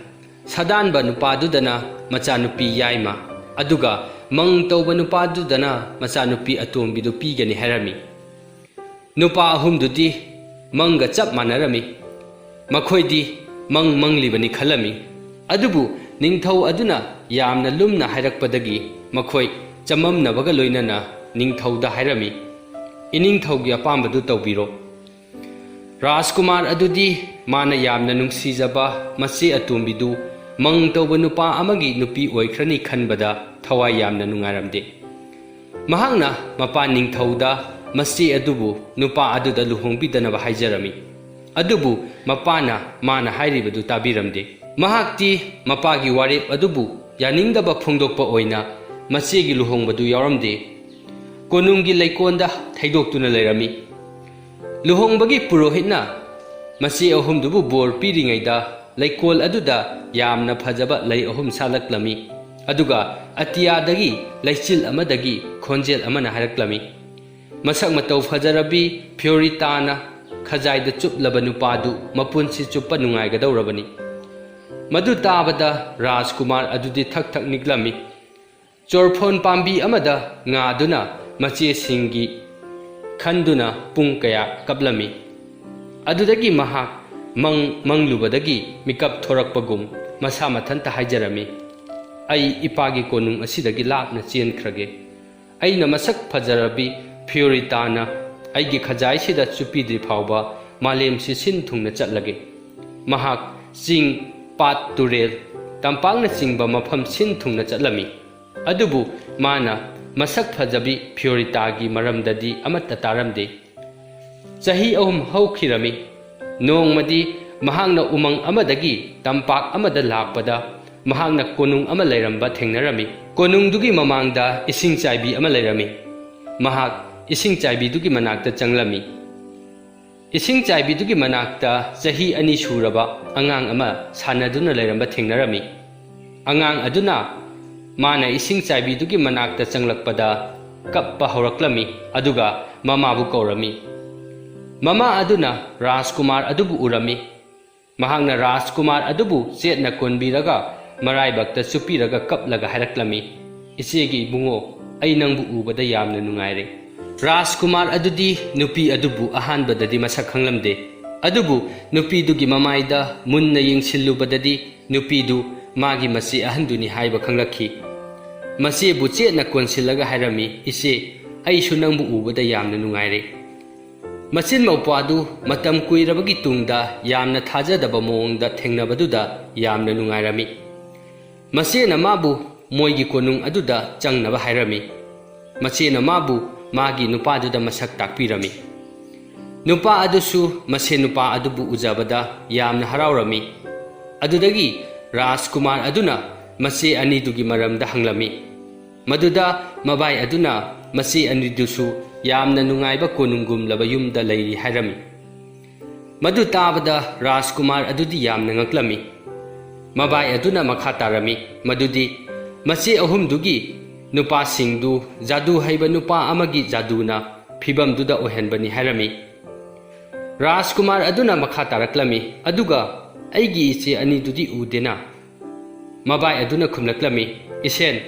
ꯁꯥꯗꯥꯟꯕ ꯅꯨꯄꯥꯗꯨꯗꯅ ꯃꯆꯥꯅꯨꯄꯤ ꯌꯥꯏꯃ, ꯑꯗꯨꯒ ꯃꯪ ꯇꯧꯕ ꯅꯨꯄꯥꯗꯨꯗꯅ ꯃꯆꯥꯅꯨꯄꯤ ꯑꯇꯣꯝꯕꯤꯗꯨ ꯄꯤꯒꯅꯤ ꯍꯥꯏꯔꯝꯃꯤ꯫ ꯅꯨꯄꯥ ꯑꯍꯨꯝꯗꯨꯗꯤ ꯃꯪꯒ ꯆꯞ ꯃꯥꯟꯅꯔꯝꯃꯤ꯫ ꯃꯈꯣꯏꯗꯤ ꯃꯪ ꯃꯪꯂꯤꯕꯅꯤ ꯈꯜꯂꯝꯃꯤ꯫ ꯑꯗꯨꯕꯨ ꯅꯤꯡꯊꯧ ꯑꯗꯨꯅ ꯌꯥꯝꯅ ꯂꯨꯝꯅ ꯍꯥꯏꯔꯛꯄꯗꯒꯤ ꯃꯈꯣꯏ ꯆꯃꯝꯅꯕꯒ ꯂꯣꯏꯅꯅ ꯅꯤꯡꯊꯧꯗ ꯍꯥꯏꯔꯝꯃꯤ, "ꯏꯅꯤꯡꯊꯧꯒꯤ ꯑꯄꯥꯝꯕꯗꯨ ꯇꯧꯕꯤꯔꯣ꯫" ꯔꯥꯖꯀꯨꯃꯥꯔ ꯑꯗꯨꯗꯤ ꯃꯥꯅ ꯌꯥꯝꯅ ꯅꯨꯡꯁꯤꯖꯕ ꯃꯆꯦ ꯑꯇꯣꯝꯕꯤꯗꯨ ꯃꯪ ꯇꯧꯕ ꯅꯨꯄꯥ ꯑꯃꯒꯤ ꯅꯨꯄꯤ ꯑꯣꯏꯈ꯭ꯔꯅꯤ ꯈꯟꯕꯗ ꯊꯋꯥꯏ ꯌꯥꯝꯅ ꯅꯨꯡꯉꯥꯏꯔꯝꯗꯦ꯫ ꯃꯍꯥꯛꯅ ꯃꯄꯥ ꯅꯤꯡꯊꯧꯗ ꯃꯆꯦ ꯑꯗꯨꯕꯨ ꯅꯨꯄꯥ ꯑꯗꯨꯗ ꯂꯨꯍꯣꯡꯕꯤꯗꯅꯕ ꯍꯥꯏꯖꯔꯝꯃꯤ꯫ ꯑꯗꯨꯕꯨ ꯃꯄꯥꯅ ꯃꯥꯅ ꯍꯥꯏꯔꯤꯕꯗꯨ ꯇꯥꯕꯤꯔꯝꯗꯦ꯫ ꯃꯍꯥꯛꯇꯤ ꯃꯄꯥꯒꯤ ꯋꯥꯔꯦꯞ ꯑꯗꯨꯕꯨ ꯌꯥꯅꯤꯡꯗꯕ ꯐꯣꯡꯗꯣꯛꯄ ꯑꯣꯏꯅ ꯃꯆꯦꯒꯤ ꯂꯨꯍꯣꯡꯕꯗꯨ ꯌꯥꯎꯔꯝꯗꯦ꯫ ꯀꯣꯅꯨꯡꯒꯤ ꯂꯩꯀꯣꯜꯗ ꯊꯩꯗꯣꯛꯇꯨꯅ ꯂꯩꯔꯝꯃꯤ꯫ ꯂꯨꯍꯣꯡꯕꯒꯤ ꯄꯨꯔꯣꯍꯤꯠꯅ ꯃꯆꯦ ꯑꯍꯨꯝꯗꯨꯕꯨ ꯕꯣꯔ ꯄꯤꯔꯤꯉꯩꯗ ꯂꯩꯀꯣꯜ ꯑꯗꯨꯗ ꯌꯥꯝꯅ ꯐꯖꯕ ꯂꯩ ꯑꯍꯨꯝ ꯁꯥꯠꯂꯛꯂꯝꯃꯤ꯫ ꯑꯗꯨꯒ ꯑꯇꯤꯌꯥꯗꯒꯤ ꯂꯩꯆꯤꯜ ꯑꯃꯗꯒꯤ ꯈꯣꯟꯖꯦꯜ ꯑꯃꯅ ꯍꯥꯏꯔꯛꯂꯝꯃꯤ, "ꯃꯁꯛ ꯃꯇꯧ ꯐꯖꯔꯕꯤ ꯐꯤꯌꯣꯔꯤꯇꯥꯅ ꯈꯖꯥꯏꯗ ꯆꯨꯞꯂꯕ ꯅꯨꯄꯥꯗꯨ ꯃꯄꯨꯟꯁꯤ ꯆꯨꯞꯄ ꯅꯨꯡꯉꯥꯏꯒꯗꯧꯔꯕꯅꯤ꯫" ꯃꯗꯨ ꯇꯥꯕꯗ ꯔꯥꯖꯀꯨꯃꯥꯔ ꯑꯗꯨꯗꯤ ꯊꯛ ꯊꯛ ꯅꯤꯛꯂꯝꯃꯤ꯫ ꯆꯣꯔꯐꯣꯟ ꯄꯥꯝꯕꯤ ꯑꯃꯗ ꯉꯥꯗꯨꯅ ꯃꯆꯦꯁꯤꯡꯒꯤ ꯈꯟꯗꯨꯅ ꯄꯨꯡ ꯀꯌꯥ ꯀꯞꯂꯝꯃꯤ꯫ ꯑꯗꯨꯗꯒꯤ ꯃꯍꯥꯛ ꯃꯪ ꯃꯪꯂꯨꯕꯗꯒꯤ ꯃꯤꯀꯞ ꯊꯣꯔꯛꯄꯒꯨꯝ ꯃꯁꯥ ꯃꯊꯟꯇ ꯍꯥꯏꯖꯔꯝꯃꯤ, "ꯑꯩ ꯏꯄꯥꯒꯤ ꯀꯣꯅꯨꯡ ꯑꯁꯤꯗꯒꯤ ꯂꯥꯞꯅ ꯆꯦꯟꯈ꯭ꯔꯒꯦ꯫ ꯑꯩꯅ ꯃꯁꯛ ꯐꯖꯔꯕꯤ ꯐꯤꯌꯣꯔꯤꯇꯥꯅ ꯑꯩꯒꯤ ꯈꯖꯥꯏꯁꯤꯗ ꯆꯨꯞꯄꯤꯗ꯭ꯔꯤ ꯐꯥꯎꯕ ꯃꯥꯂꯦꯝꯁꯤ ꯁꯤꯟ ꯊꯨꯡꯅ ꯆꯠꯂꯒꯦ꯫" ꯃꯍꯥꯛ ꯆꯤꯡ, ꯄꯥꯠ, ꯇꯨꯔꯦꯜ, ꯇꯝꯄꯥꯛꯅꯆꯤꯡꯕ ꯃꯐꯝ ꯁꯤꯟ ꯊꯨꯡꯅ ꯆꯠꯂꯝꯃꯤ꯫ ꯑꯗꯨꯕꯨ ꯃꯥꯅ ꯃꯁꯛ ꯐꯖꯕꯤ ꯐꯤꯌꯣꯔꯤꯇꯥꯒꯤ ꯃꯔꯝꯗꯗꯤ ꯑꯃꯠꯇ ꯇꯥꯔꯝꯗꯦ꯫ ꯆꯍꯤ ꯑꯍꯨꯝ ꯍꯧꯈꯤꯔꯝꯃꯤ꯫ ꯅꯣꯡꯃꯗꯤ ꯃꯍꯥꯛꯅ ꯎꯃꯪ ꯑꯃꯗꯒꯤ ꯇꯝꯄꯥꯛ ꯑꯃꯗ ꯂꯥꯛꯄꯗ, ꯃꯍꯥꯛꯅ ꯀꯣꯅꯨꯡ ꯑꯃ ꯂꯩꯔꯝꯕ ꯊꯦꯡꯅꯔꯝꯃꯤ꯫ ꯀꯣꯅꯨꯡꯗꯨꯒꯤ ꯃꯃꯥꯡꯗ ꯏꯁꯤꯡ ꯆꯥꯏꯕꯤ ꯑꯃ ꯂꯩꯔꯝꯃꯤ꯫ ꯃꯍꯥꯛ ꯏꯁꯤꯡ ꯆꯥꯏꯕꯤꯗꯨꯒꯤ ꯃꯅꯥꯛꯇ ꯆꯪꯂꯝꯃꯤ꯫ ꯏꯁꯤꯡ ꯆꯥꯏꯕꯤꯗꯨꯒꯤ ꯃꯅꯥꯛꯇ ꯆꯍꯤ ꯑꯅꯤ ꯁꯨꯔꯕ ꯑꯉꯥꯡ ꯑꯃ ꯁꯥꯟꯅꯗꯨꯅ ꯂꯩꯔꯝꯕ ꯊꯦꯡꯅꯔꯝꯃꯤ꯫ ꯑꯉꯥꯡ ꯑꯗꯨꯅ ꯃꯥꯅ ꯏꯁꯤꯡ ꯆꯥꯏꯕꯤꯗꯨꯒꯤ ꯃꯅꯥꯛꯇ ꯆꯪꯂꯛꯄꯗ ꯀꯞꯄ ꯍꯧꯔꯛꯂꯝꯃꯤ, ꯑꯗꯨꯒ ꯃꯃꯥꯕꯨ ꯀꯧꯔꯝꯃꯤ꯫ ꯃꯃꯥ ꯑꯗꯨꯅ ꯔꯥꯖꯀꯨꯃꯥꯔ ꯑꯗꯨꯕꯨ ꯎꯔꯝꯃꯤ꯫ ꯃꯍꯥꯛꯅ ꯔꯥꯖꯀꯨꯃꯥꯔ ꯑꯗꯨꯕꯨ ꯆꯦꯠꯅ ꯀꯣꯟꯕꯤꯔꯒ ꯃꯔꯥꯏꯕꯛꯇ ꯆꯨꯞꯄꯤꯔꯒ ꯀꯞꯂꯒ ꯍꯥꯏꯔꯛꯂꯝꯃꯤ, "ꯏꯆꯦꯒꯤ ꯏꯕꯨꯡꯉꯣ, ꯑꯩ ꯅꯪꯕꯨ ꯎꯕꯗ ꯌꯥꯝꯅ ꯅꯨꯡꯉꯥꯏꯔꯦ꯫" ꯔꯥꯖꯀꯨꯃꯥꯔ ꯑꯗꯨꯗꯤ ꯅꯨꯄꯤ ꯑꯗꯨꯕꯨ ꯑꯍꯥꯟꯕꯗꯗꯤ ꯃꯁꯛ ꯈꯪꯂꯝꯗꯦ꯫ ꯑꯗꯨꯕꯨ ꯅꯨꯄꯤꯗꯨꯒꯤ ꯃꯃꯥꯏꯗ ꯃꯨꯟꯅ ꯌꯦꯡꯁꯤꯜꯂꯨꯕꯗꯗꯤ ꯅꯨꯄꯤꯗꯨ ꯃꯥꯒꯤ ꯃꯆꯦ ꯑꯍꯟꯗꯨꯅꯤ ꯍꯥꯏꯕ ꯈꯪꯂꯛꯈꯤ꯫ ꯃꯆꯦꯕꯨ ꯆꯦꯠꯅ ꯀꯣꯟꯁꯤꯜꯂꯒ ꯍꯥꯏꯔꯝꯃꯤ, "ꯏꯆꯦ, ꯑꯩꯁꯨ ꯅꯪꯕꯨ ꯎꯕꯗ ꯌꯥꯝꯅ ꯅꯨꯡꯉꯥꯏꯔꯦ꯫" ꯃꯆꯤꯟ ꯃꯧꯄ꯭ꯋꯥꯗꯨ ꯃꯇꯝ ꯀꯨꯏꯔꯕꯒꯤ ꯇꯨꯡꯗ ꯌꯥꯝꯅ ꯊꯥꯖꯗꯕ ꯃꯑꯣꯡꯗ ꯊꯦꯡꯅꯕꯗꯨꯗ ꯌꯥꯝꯅ ꯅꯨꯡꯉꯥꯏꯔꯝꯃꯤ꯫ ꯃꯆꯦꯅ ꯃꯥꯕꯨ ꯃꯣꯏꯒꯤ ꯀꯣꯅꯨꯡ ꯑꯗꯨꯗ ꯆꯪꯅꯕ ꯍꯥꯏꯔꯝꯃꯤ꯫ ꯃꯆꯦꯅ ꯃꯥꯕꯨ ꯃꯥꯒꯤ ꯅꯨꯄꯥꯗꯨꯗ ꯃꯁꯛ ꯇꯥꯛꯄꯤꯔꯝꯃꯤ꯫ ꯅꯨꯄꯥ ꯑꯗꯨꯁꯨ ꯃꯁꯦꯟ ꯅꯨꯄꯥ ꯑꯗꯨꯕꯨ ꯎꯖꯕꯗ ꯌꯥꯝꯅ ꯍꯔꯥꯎꯔꯝꯃꯤ꯫ ꯑꯗꯨꯗꯒꯤ ꯔꯥꯖꯀꯨꯃꯥꯔ ꯑꯗꯨꯅ ꯃꯆꯦ ꯑꯅꯤꯗꯨꯒꯤ ꯃꯔꯝꯗ ꯍꯪꯂꯝꯃꯤ꯫ ꯃꯗꯨꯗ ꯃꯕꯥꯏ ꯑꯗꯨꯅ ꯃꯆꯦ ꯑꯅꯤꯗꯨꯁꯨ ꯌꯥꯝꯅ ꯅꯨꯡꯉꯥꯏꯕ ꯀꯣꯅꯨꯡꯒꯨꯝꯂꯕ ꯌꯨꯝꯗ ꯂꯩꯔꯤ ꯍꯥꯏꯔꯝꯃꯤ꯫ ꯃꯗꯨ ꯇꯥꯕꯗ ꯔꯥꯖꯀꯨꯃꯥꯔ ꯑꯗꯨꯗꯤ ꯌꯥꯝꯅ ꯉꯛꯂꯝꯃꯤ꯫ ꯃꯕꯥꯏ ꯑꯗꯨꯅ ꯃꯈꯥ ꯇꯥꯔꯝꯃꯤ ꯃꯗꯨꯗꯤ ꯃꯆꯦ ꯑꯍꯨꯝꯗꯨꯒꯤ ꯅꯨꯄꯥꯁꯤꯡꯗꯨ ꯖꯥꯗꯨ ꯍꯩꯕ ꯅꯨꯄꯥ ꯑꯃꯒꯤ ꯖꯥꯗꯨꯅ ꯐꯤꯕꯝꯗꯨꯗ ꯑꯣꯏꯍꯟꯕꯅꯤ ꯍꯥꯏꯔꯝꯃꯤ꯫ ꯔꯥꯖꯀꯨꯃꯥꯔ ꯑꯗꯨꯅ ꯃꯈꯥ ꯇꯥꯔꯛꯂꯝꯃꯤ, "ꯑꯗꯨꯒ ꯑꯩꯒꯤ ꯏꯆꯦ ꯑꯅꯤꯗꯨꯗꯤ ꯎꯗꯦꯅ?" ꯃꯕꯥꯏ ꯑꯗꯨꯅ ꯈꯨꯝꯂꯛꯂꯝꯃꯤ, "ꯏꯁꯦꯟ,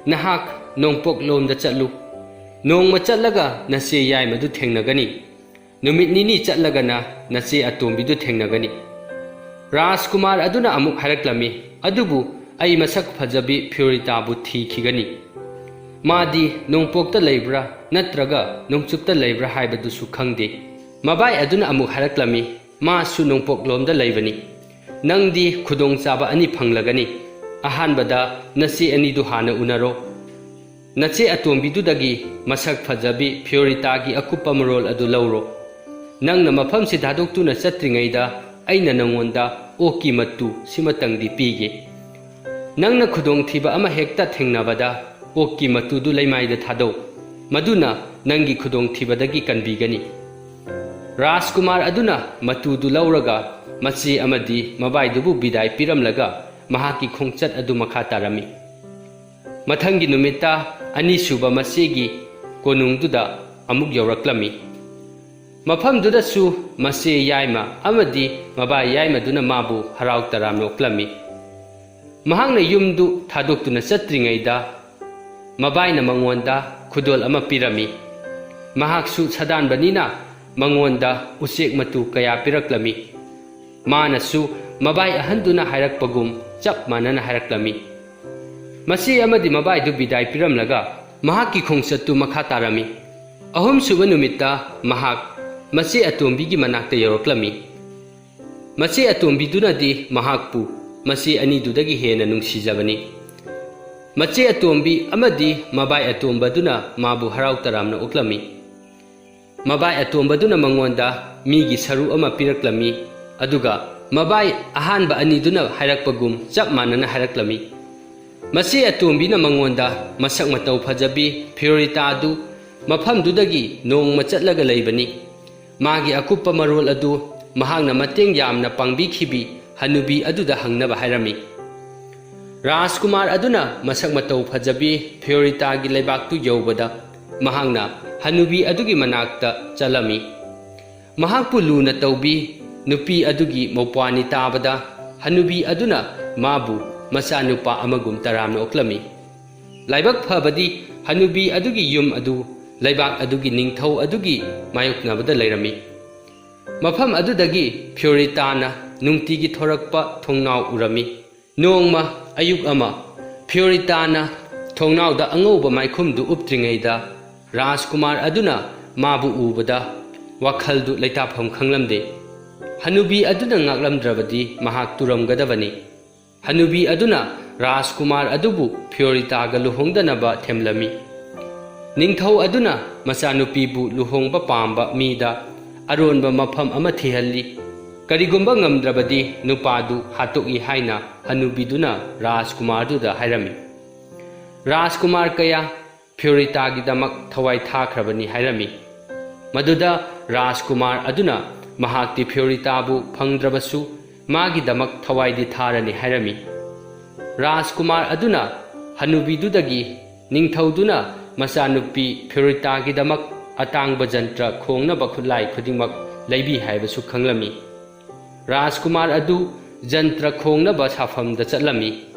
ꯅꯍꯥꯛ ꯅꯣꯡꯄꯣꯛꯂꯣꯝꯗ ꯆꯠꯂꯨ꯫ "ꯅꯣꯡꯃ ꯆꯠꯂꯒ ꯅꯆꯦ ꯌꯥꯏꯃꯗꯨ ꯊꯦꯡꯅꯒꯅꯤ꯫ ꯅꯨꯃꯤꯠ ꯅꯤꯅꯤ ꯆꯠꯂꯒꯅ ꯅꯆꯦ ꯑꯇꯣꯝꯕꯤꯗꯨ ꯊꯦꯡꯅꯒꯅꯤ꯫" ꯔꯥꯖꯀꯨꯃꯥꯔ ꯑꯗꯨꯅ ꯑꯃꯨꯛ ꯍꯥꯏꯔꯛꯂꯝꯃꯤ, "ꯑꯗꯨꯕꯨ ꯑꯩ ꯃꯁꯛ ꯐꯖꯕꯤ ꯐꯤꯌꯣꯔꯤꯇꯥꯕꯨ ꯊꯤꯈꯤꯒꯅꯤ꯫ ꯃꯥꯗꯤ ꯅꯣꯡꯄꯣꯛꯇ ꯂꯩꯕ꯭ꯔꯥ ꯅꯠꯇ꯭ꯔꯒ ꯅꯣꯡꯆꯨꯞꯇ ꯂꯩꯕ꯭ꯔꯥ ꯍꯥꯏꯕꯗꯨꯁꯨ ꯈꯪꯗꯦ꯫" ꯃꯕꯥꯏ ꯑꯗꯨꯅ ꯑꯃꯨꯛ ꯍꯥꯏꯔꯛꯂꯝꯃꯤ, "ꯃꯥꯁꯨ ꯅꯣꯡꯄꯣꯛꯂꯣꯝꯗ ꯂꯩꯕꯅꯤ꯫ ꯅꯪꯗꯤ ꯈꯨꯗꯣꯡꯆꯥꯕ ꯑꯅꯤ ꯐꯪꯂꯒꯅꯤ꯫ ꯑꯍꯥꯟꯕꯗ ꯅꯆꯦ ꯑꯅꯤꯗꯨ ꯍꯥꯟꯅ ꯎꯅꯔꯣ꯫ ꯅꯆꯦ ꯑꯇꯣꯝꯕꯤꯗꯨꯗꯒꯤ ꯃꯁꯛ ꯐꯖꯕꯤ ꯐꯤꯌꯣꯔꯤꯇꯥꯒꯤ ꯑꯀꯨꯞꯄ ꯃꯔꯣꯜ ꯑꯗꯨ ꯂꯧꯔꯣ꯫ ꯅꯪꯅ ꯃꯐꯝꯁꯤ ꯊꯥꯗꯣꯛꯇꯨꯅ ꯆꯠꯇ꯭ꯔꯤꯉꯩꯗ ꯑꯩꯅ ꯅꯉꯣꯟꯗ ꯑꯣꯛꯀꯤ ꯃꯇꯨ ꯁꯤꯃꯇꯪꯗꯤ ꯄꯤꯒꯦ꯫ ꯅꯪꯅ ꯈꯨꯗꯣꯡꯊꯤꯕ ꯑꯃ ꯍꯦꯛꯇ ꯊꯦꯡꯅꯕꯗ ꯑꯣꯛꯀꯤ ꯃꯇꯨꯗꯨ ꯂꯩꯃꯥꯏꯗ ꯊꯥꯗꯧ꯫ ꯃꯗꯨꯅ ꯅꯪꯒꯤ ꯈꯨꯗꯣꯡꯊꯤꯕꯗꯒꯤ ꯀꯟꯕꯤꯒꯅꯤ꯫" ꯔꯥꯖꯀꯨꯃꯥꯔ ꯑꯗꯨꯅ ꯃꯇꯨꯗꯨ ꯂꯧꯔꯒ ꯃꯆꯦ ꯑꯃꯗꯤ ꯃꯕꯥꯏꯗꯨꯕꯨ ꯕꯤꯗꯥꯏ ꯄꯤꯔꯝꯂꯒ ꯃꯍꯥꯛꯀꯤ ꯈꯣꯡꯆꯠ ꯑꯗꯨ ꯃꯈꯥ ꯇꯥꯔꯝꯃꯤ꯫ ꯃꯊꯪꯒꯤ ꯅꯨꯃꯤꯠꯇ ꯑꯅꯤꯁꯨꯕ ꯃꯆꯦꯒꯤ ꯀꯣꯅꯨꯡꯗꯨꯗ ꯑꯃꯨꯛ ꯌꯧꯔꯛꯂꯝꯃꯤ꯫ ꯃꯐꯝꯗꯨꯗꯁꯨ ꯃꯆꯦ ꯌꯥꯏꯃ ꯑꯃꯗꯤ ꯃꯕꯥꯏ ꯌꯥꯏꯃꯗꯨꯅ ꯃꯥꯕꯨ ꯍꯔꯥꯎ ꯇꯔꯥꯝꯅ ꯑꯣꯛꯂꯝꯃꯤ꯫ ꯃꯍꯥꯛꯅ ꯌꯨꯝꯗꯨ ꯊꯥꯗꯣꯛꯇꯨꯅ ꯆꯠꯇ꯭ꯔꯤꯉꯩꯗ ꯃꯕꯥꯏꯅ ꯃꯉꯣꯟꯗ ꯈꯨꯗꯣꯜ ꯑꯃ ꯄꯤꯔꯝꯃꯤ꯫ ꯃꯍꯥꯛꯁꯨ ꯁꯥꯗꯥꯟꯕꯅꯤꯅ ꯃꯉꯣꯟꯗ ꯎꯆꯦꯛ ꯃꯇꯨ ꯀꯌꯥ ꯄꯤꯔꯛꯂꯝꯃꯤ꯫ ꯃꯥꯅꯁꯨ ꯃꯕꯥꯏ ꯑꯍꯟꯗꯨꯅ ꯍꯥꯏꯔꯛꯄꯒꯨꯝ ꯆꯞ ꯃꯥꯟꯅꯅ ꯍꯥꯏꯔꯛꯂꯝꯃꯤ꯫ ꯃꯆꯦ ꯑꯃꯗꯤ ꯃꯕꯥꯏꯗꯨ ꯕꯤꯗꯥꯏ ꯄꯤꯔꯝꯂꯒ ꯃꯍꯥꯛꯀꯤ ꯈꯣꯡꯆꯠꯇꯨ ꯃꯈꯥ ꯇꯥꯔꯝꯃꯤ꯫ ꯑꯍꯨꯝꯁꯨꯕ ꯅꯨꯃꯤꯠꯇ ꯃꯍꯥꯛ ꯃꯆꯦ ꯑꯇꯣꯝꯕꯤꯒꯤ ꯃꯅꯥꯛꯇ ꯌꯧꯔꯛꯂꯝꯃꯤ꯫ ꯃꯆꯦ ꯑꯇꯣꯝꯕꯤꯗꯨꯅꯗꯤ ꯃꯍꯥꯛꯄꯨ ꯃꯆꯦ ꯑꯅꯤꯗꯨꯗꯒꯤ ꯍꯦꯟꯅ ꯅꯨꯡꯁꯤꯖꯕꯅꯤ꯫ ꯃꯆꯦ ꯑꯇꯣꯝꯕꯤ ꯑꯃꯗꯤ ꯃꯕꯥꯏ ꯑꯇꯣꯝꯕꯗꯨꯅ ꯃꯥꯕꯨ ꯍꯔꯥꯎ ꯇꯔꯥꯝꯅ ꯑꯣꯛꯂꯝꯃꯤ꯫ ꯃꯕꯥꯏ ꯑꯇꯣꯝꯕꯗꯨꯅ ꯃꯉꯣꯟꯗ ꯃꯤꯒꯤ ꯁꯔꯨ ꯑꯃ ꯄꯤꯔꯛꯂꯝꯃꯤ, ꯑꯗꯨꯒ ꯃꯕꯥꯏ ꯑꯍꯥꯟꯕ ꯑꯅꯤꯗꯨꯅ ꯍꯥꯏꯔꯛꯄꯒꯨꯝ ꯆꯞ ꯃꯥꯟꯅꯅ ꯍꯥꯏꯔꯛꯂꯝꯃꯤ꯫ ꯃꯆꯦ ꯑꯇꯣꯝꯕꯤꯅ ꯃꯉꯣꯟꯗ ꯃꯁꯛ ꯃꯇꯧ ꯐꯖꯕꯤ ꯐꯤꯌꯣꯔꯤꯇꯥꯗꯨ ꯃꯐꯝꯗꯨꯗꯒꯤ ꯅꯣꯡꯃ ꯆꯠꯂꯒ ꯂꯩꯕꯅꯤ꯫ ꯃꯥꯒꯤ ꯑꯀꯨꯞꯄ ꯃꯔꯣꯜ ꯑꯗꯨ ꯃꯍꯥꯛꯅ ꯃꯇꯦꯡ ꯌꯥꯝꯅ ꯄꯥꯡꯕꯤꯈꯤꯕꯤ ꯍꯅꯨꯕꯤ ꯑꯗꯨꯗ ꯍꯪꯅꯕ ꯍꯥꯏꯔꯝꯃꯤ꯫ ꯔꯥꯖꯀꯨꯃꯥꯔ ꯑꯗꯨꯅ ꯃꯁꯛ ꯃꯇꯧ ꯐꯖꯕꯤ ꯐꯤꯌꯣꯔꯤꯇꯥꯒꯤ ꯂꯩꯕꯥꯛꯇꯨ ꯌꯧꯕꯗ ꯃꯍꯥꯛꯅ ꯍꯅꯨꯕꯤ ꯑꯗꯨꯒꯤ ꯃꯅꯥꯛꯇ ꯆꯠꯂꯝꯃꯤ꯫ ꯃꯍꯥꯛꯄꯨ ꯂꯨꯅ ꯇꯧꯕꯤ ꯅꯨꯄꯤ ꯑꯗꯨꯒꯤ ꯃꯧꯄ꯭ꯋꯥꯅꯤ ꯇꯥꯕꯗ ꯍꯅꯨꯕꯤ ꯑꯗꯨꯅ ꯃꯥꯕꯨ ꯃꯆꯥꯅꯨꯄꯥ ꯑꯃꯒꯨꯝ ꯇꯔꯥꯝꯅ ꯑꯣꯛꯂꯝꯃꯤ꯫ ꯂꯥꯏꯕꯛ ꯐꯕꯗꯤ ꯍꯅꯨꯕꯤ ꯑꯗꯨꯒꯤ ꯌꯨꯝ ꯑꯗꯨ ꯂꯩꯕꯥꯛ ꯑꯗꯨꯒꯤ ꯅꯤꯡꯊꯧ ꯑꯗꯨꯒꯤ ꯃꯥꯌꯣꯛꯅꯕꯗ ꯂꯩꯔꯝꯃꯤ꯫ ꯃꯐꯝ ꯑꯗꯨꯗꯒꯤ ꯐꯤꯌꯣꯔꯤꯇꯥꯅ ꯅꯨꯡꯇꯤꯒꯤ ꯊꯣꯔꯛꯄ ꯊꯣꯡꯅꯥꯎ ꯎꯔꯝꯃꯤ꯫ ꯅꯣꯡꯃ ꯑꯌꯨꯛ ꯑꯃ ꯐꯤꯌꯣꯔꯤꯇꯥꯅ ꯊꯣꯡꯅꯥꯎꯗ ꯑꯉꯧꯕ ꯃꯥꯏꯈꯨꯝꯗꯨ ꯎꯞꯇ꯭ꯔꯤꯉꯩꯗ ꯔꯥꯖꯀꯨꯃꯥꯔ ꯑꯗꯨꯅ ꯃꯥꯕꯨ ꯎꯕꯗ ꯋꯥꯈꯜꯗꯨ ꯂꯩꯇꯥꯐꯝ ꯈꯪꯂꯝꯗꯦ꯫ ꯍꯅꯨꯕꯤ ꯑꯗꯨꯅ ꯉꯥꯛꯂꯝꯗ꯭ꯔꯕꯗꯤ ꯃꯍꯥꯛ ꯇꯨꯔꯝꯒꯗꯕꯅꯤ꯫ ꯍꯅꯨꯕꯤ ꯑꯗꯨꯅ ꯔꯥꯖꯀꯨꯃꯥꯔ ꯑꯗꯨꯕꯨ ꯐꯤꯌꯣꯔꯤꯇꯥꯒ ꯂꯨꯍꯣꯡꯗꯅꯕ ꯊꯦꯝꯂꯝꯃꯤ꯫ ꯅꯤꯡꯊꯧ ꯑꯗꯨꯅ ꯃꯆꯥꯅꯨꯄꯤꯕꯨ ꯂꯨꯍꯣꯡꯕ ꯄꯥꯝꯕ ꯃꯤꯗ ꯑꯔꯣꯟꯕ ꯃꯐꯝ ꯑꯃ ꯊꯤꯍꯜꯂꯤ꯫ ꯀꯔꯤꯒꯨꯝꯕ ꯉꯝꯗ꯭ꯔꯕꯗꯤ ꯅꯨꯄꯥꯗꯨ ꯍꯥꯠꯇꯣꯛꯏ ꯍꯥꯏꯅ ꯍꯅꯨꯕꯤꯗꯨꯅ ꯔꯥꯖꯀꯨꯃꯥꯔꯗꯨꯗ ꯍꯥꯏꯔꯝꯃꯤ꯫ ꯔꯥꯖꯀꯨꯃꯥꯔ ꯀꯌꯥ ꯐꯤꯌꯣꯔꯤꯇꯥꯒꯤꯗꯃꯛ ꯊꯋꯥꯏ ꯊꯥꯈ꯭ꯔꯕꯅꯤ ꯍꯥꯏꯔꯝꯃꯤ꯫ ꯃꯗꯨꯗ ꯔꯥꯖꯀꯨꯃꯥꯔ ꯑꯗꯨꯅ ꯃꯍꯥꯛꯇꯤ ꯐꯤꯌꯣꯔꯤꯇꯥꯕꯨ ꯐꯪꯗ꯭ꯔꯕꯁꯨ ꯃꯥꯒꯤꯗꯃꯛ ꯊꯋꯥꯏꯗꯤ ꯊꯥꯔꯅꯤ ꯍꯥꯏꯔꯝꯃꯤ꯫ ꯔꯥꯖꯀꯨꯃꯥꯔ ꯑꯗꯨꯅ ꯍꯅꯨꯕꯤꯗꯨꯗꯒꯤ ꯅꯤꯡꯊꯧꯗꯨꯅ ꯃꯆꯥꯅꯨꯄꯤ ꯐꯤꯌꯣꯔꯤꯇꯥꯒꯤꯗꯃꯛ ꯑꯇꯥꯡꯕ ꯖꯟꯇ꯭ꯔ ꯈꯣꯡꯅꯕ ꯈꯨꯠꯂꯥꯏ ꯈꯨꯗꯤꯡꯃꯛ ꯂꯩꯕꯤ ꯍꯥꯏꯕꯁꯨ ꯈꯪꯂꯝꯃꯤ꯫ ꯔꯥꯖꯀꯨꯃꯥꯔ ꯑꯗꯨ ꯖꯟꯇ꯭ꯔ ꯈꯣꯡꯅꯕ ꯁꯥꯐꯝꯗ ꯆꯠꯂꯝꯃꯤ,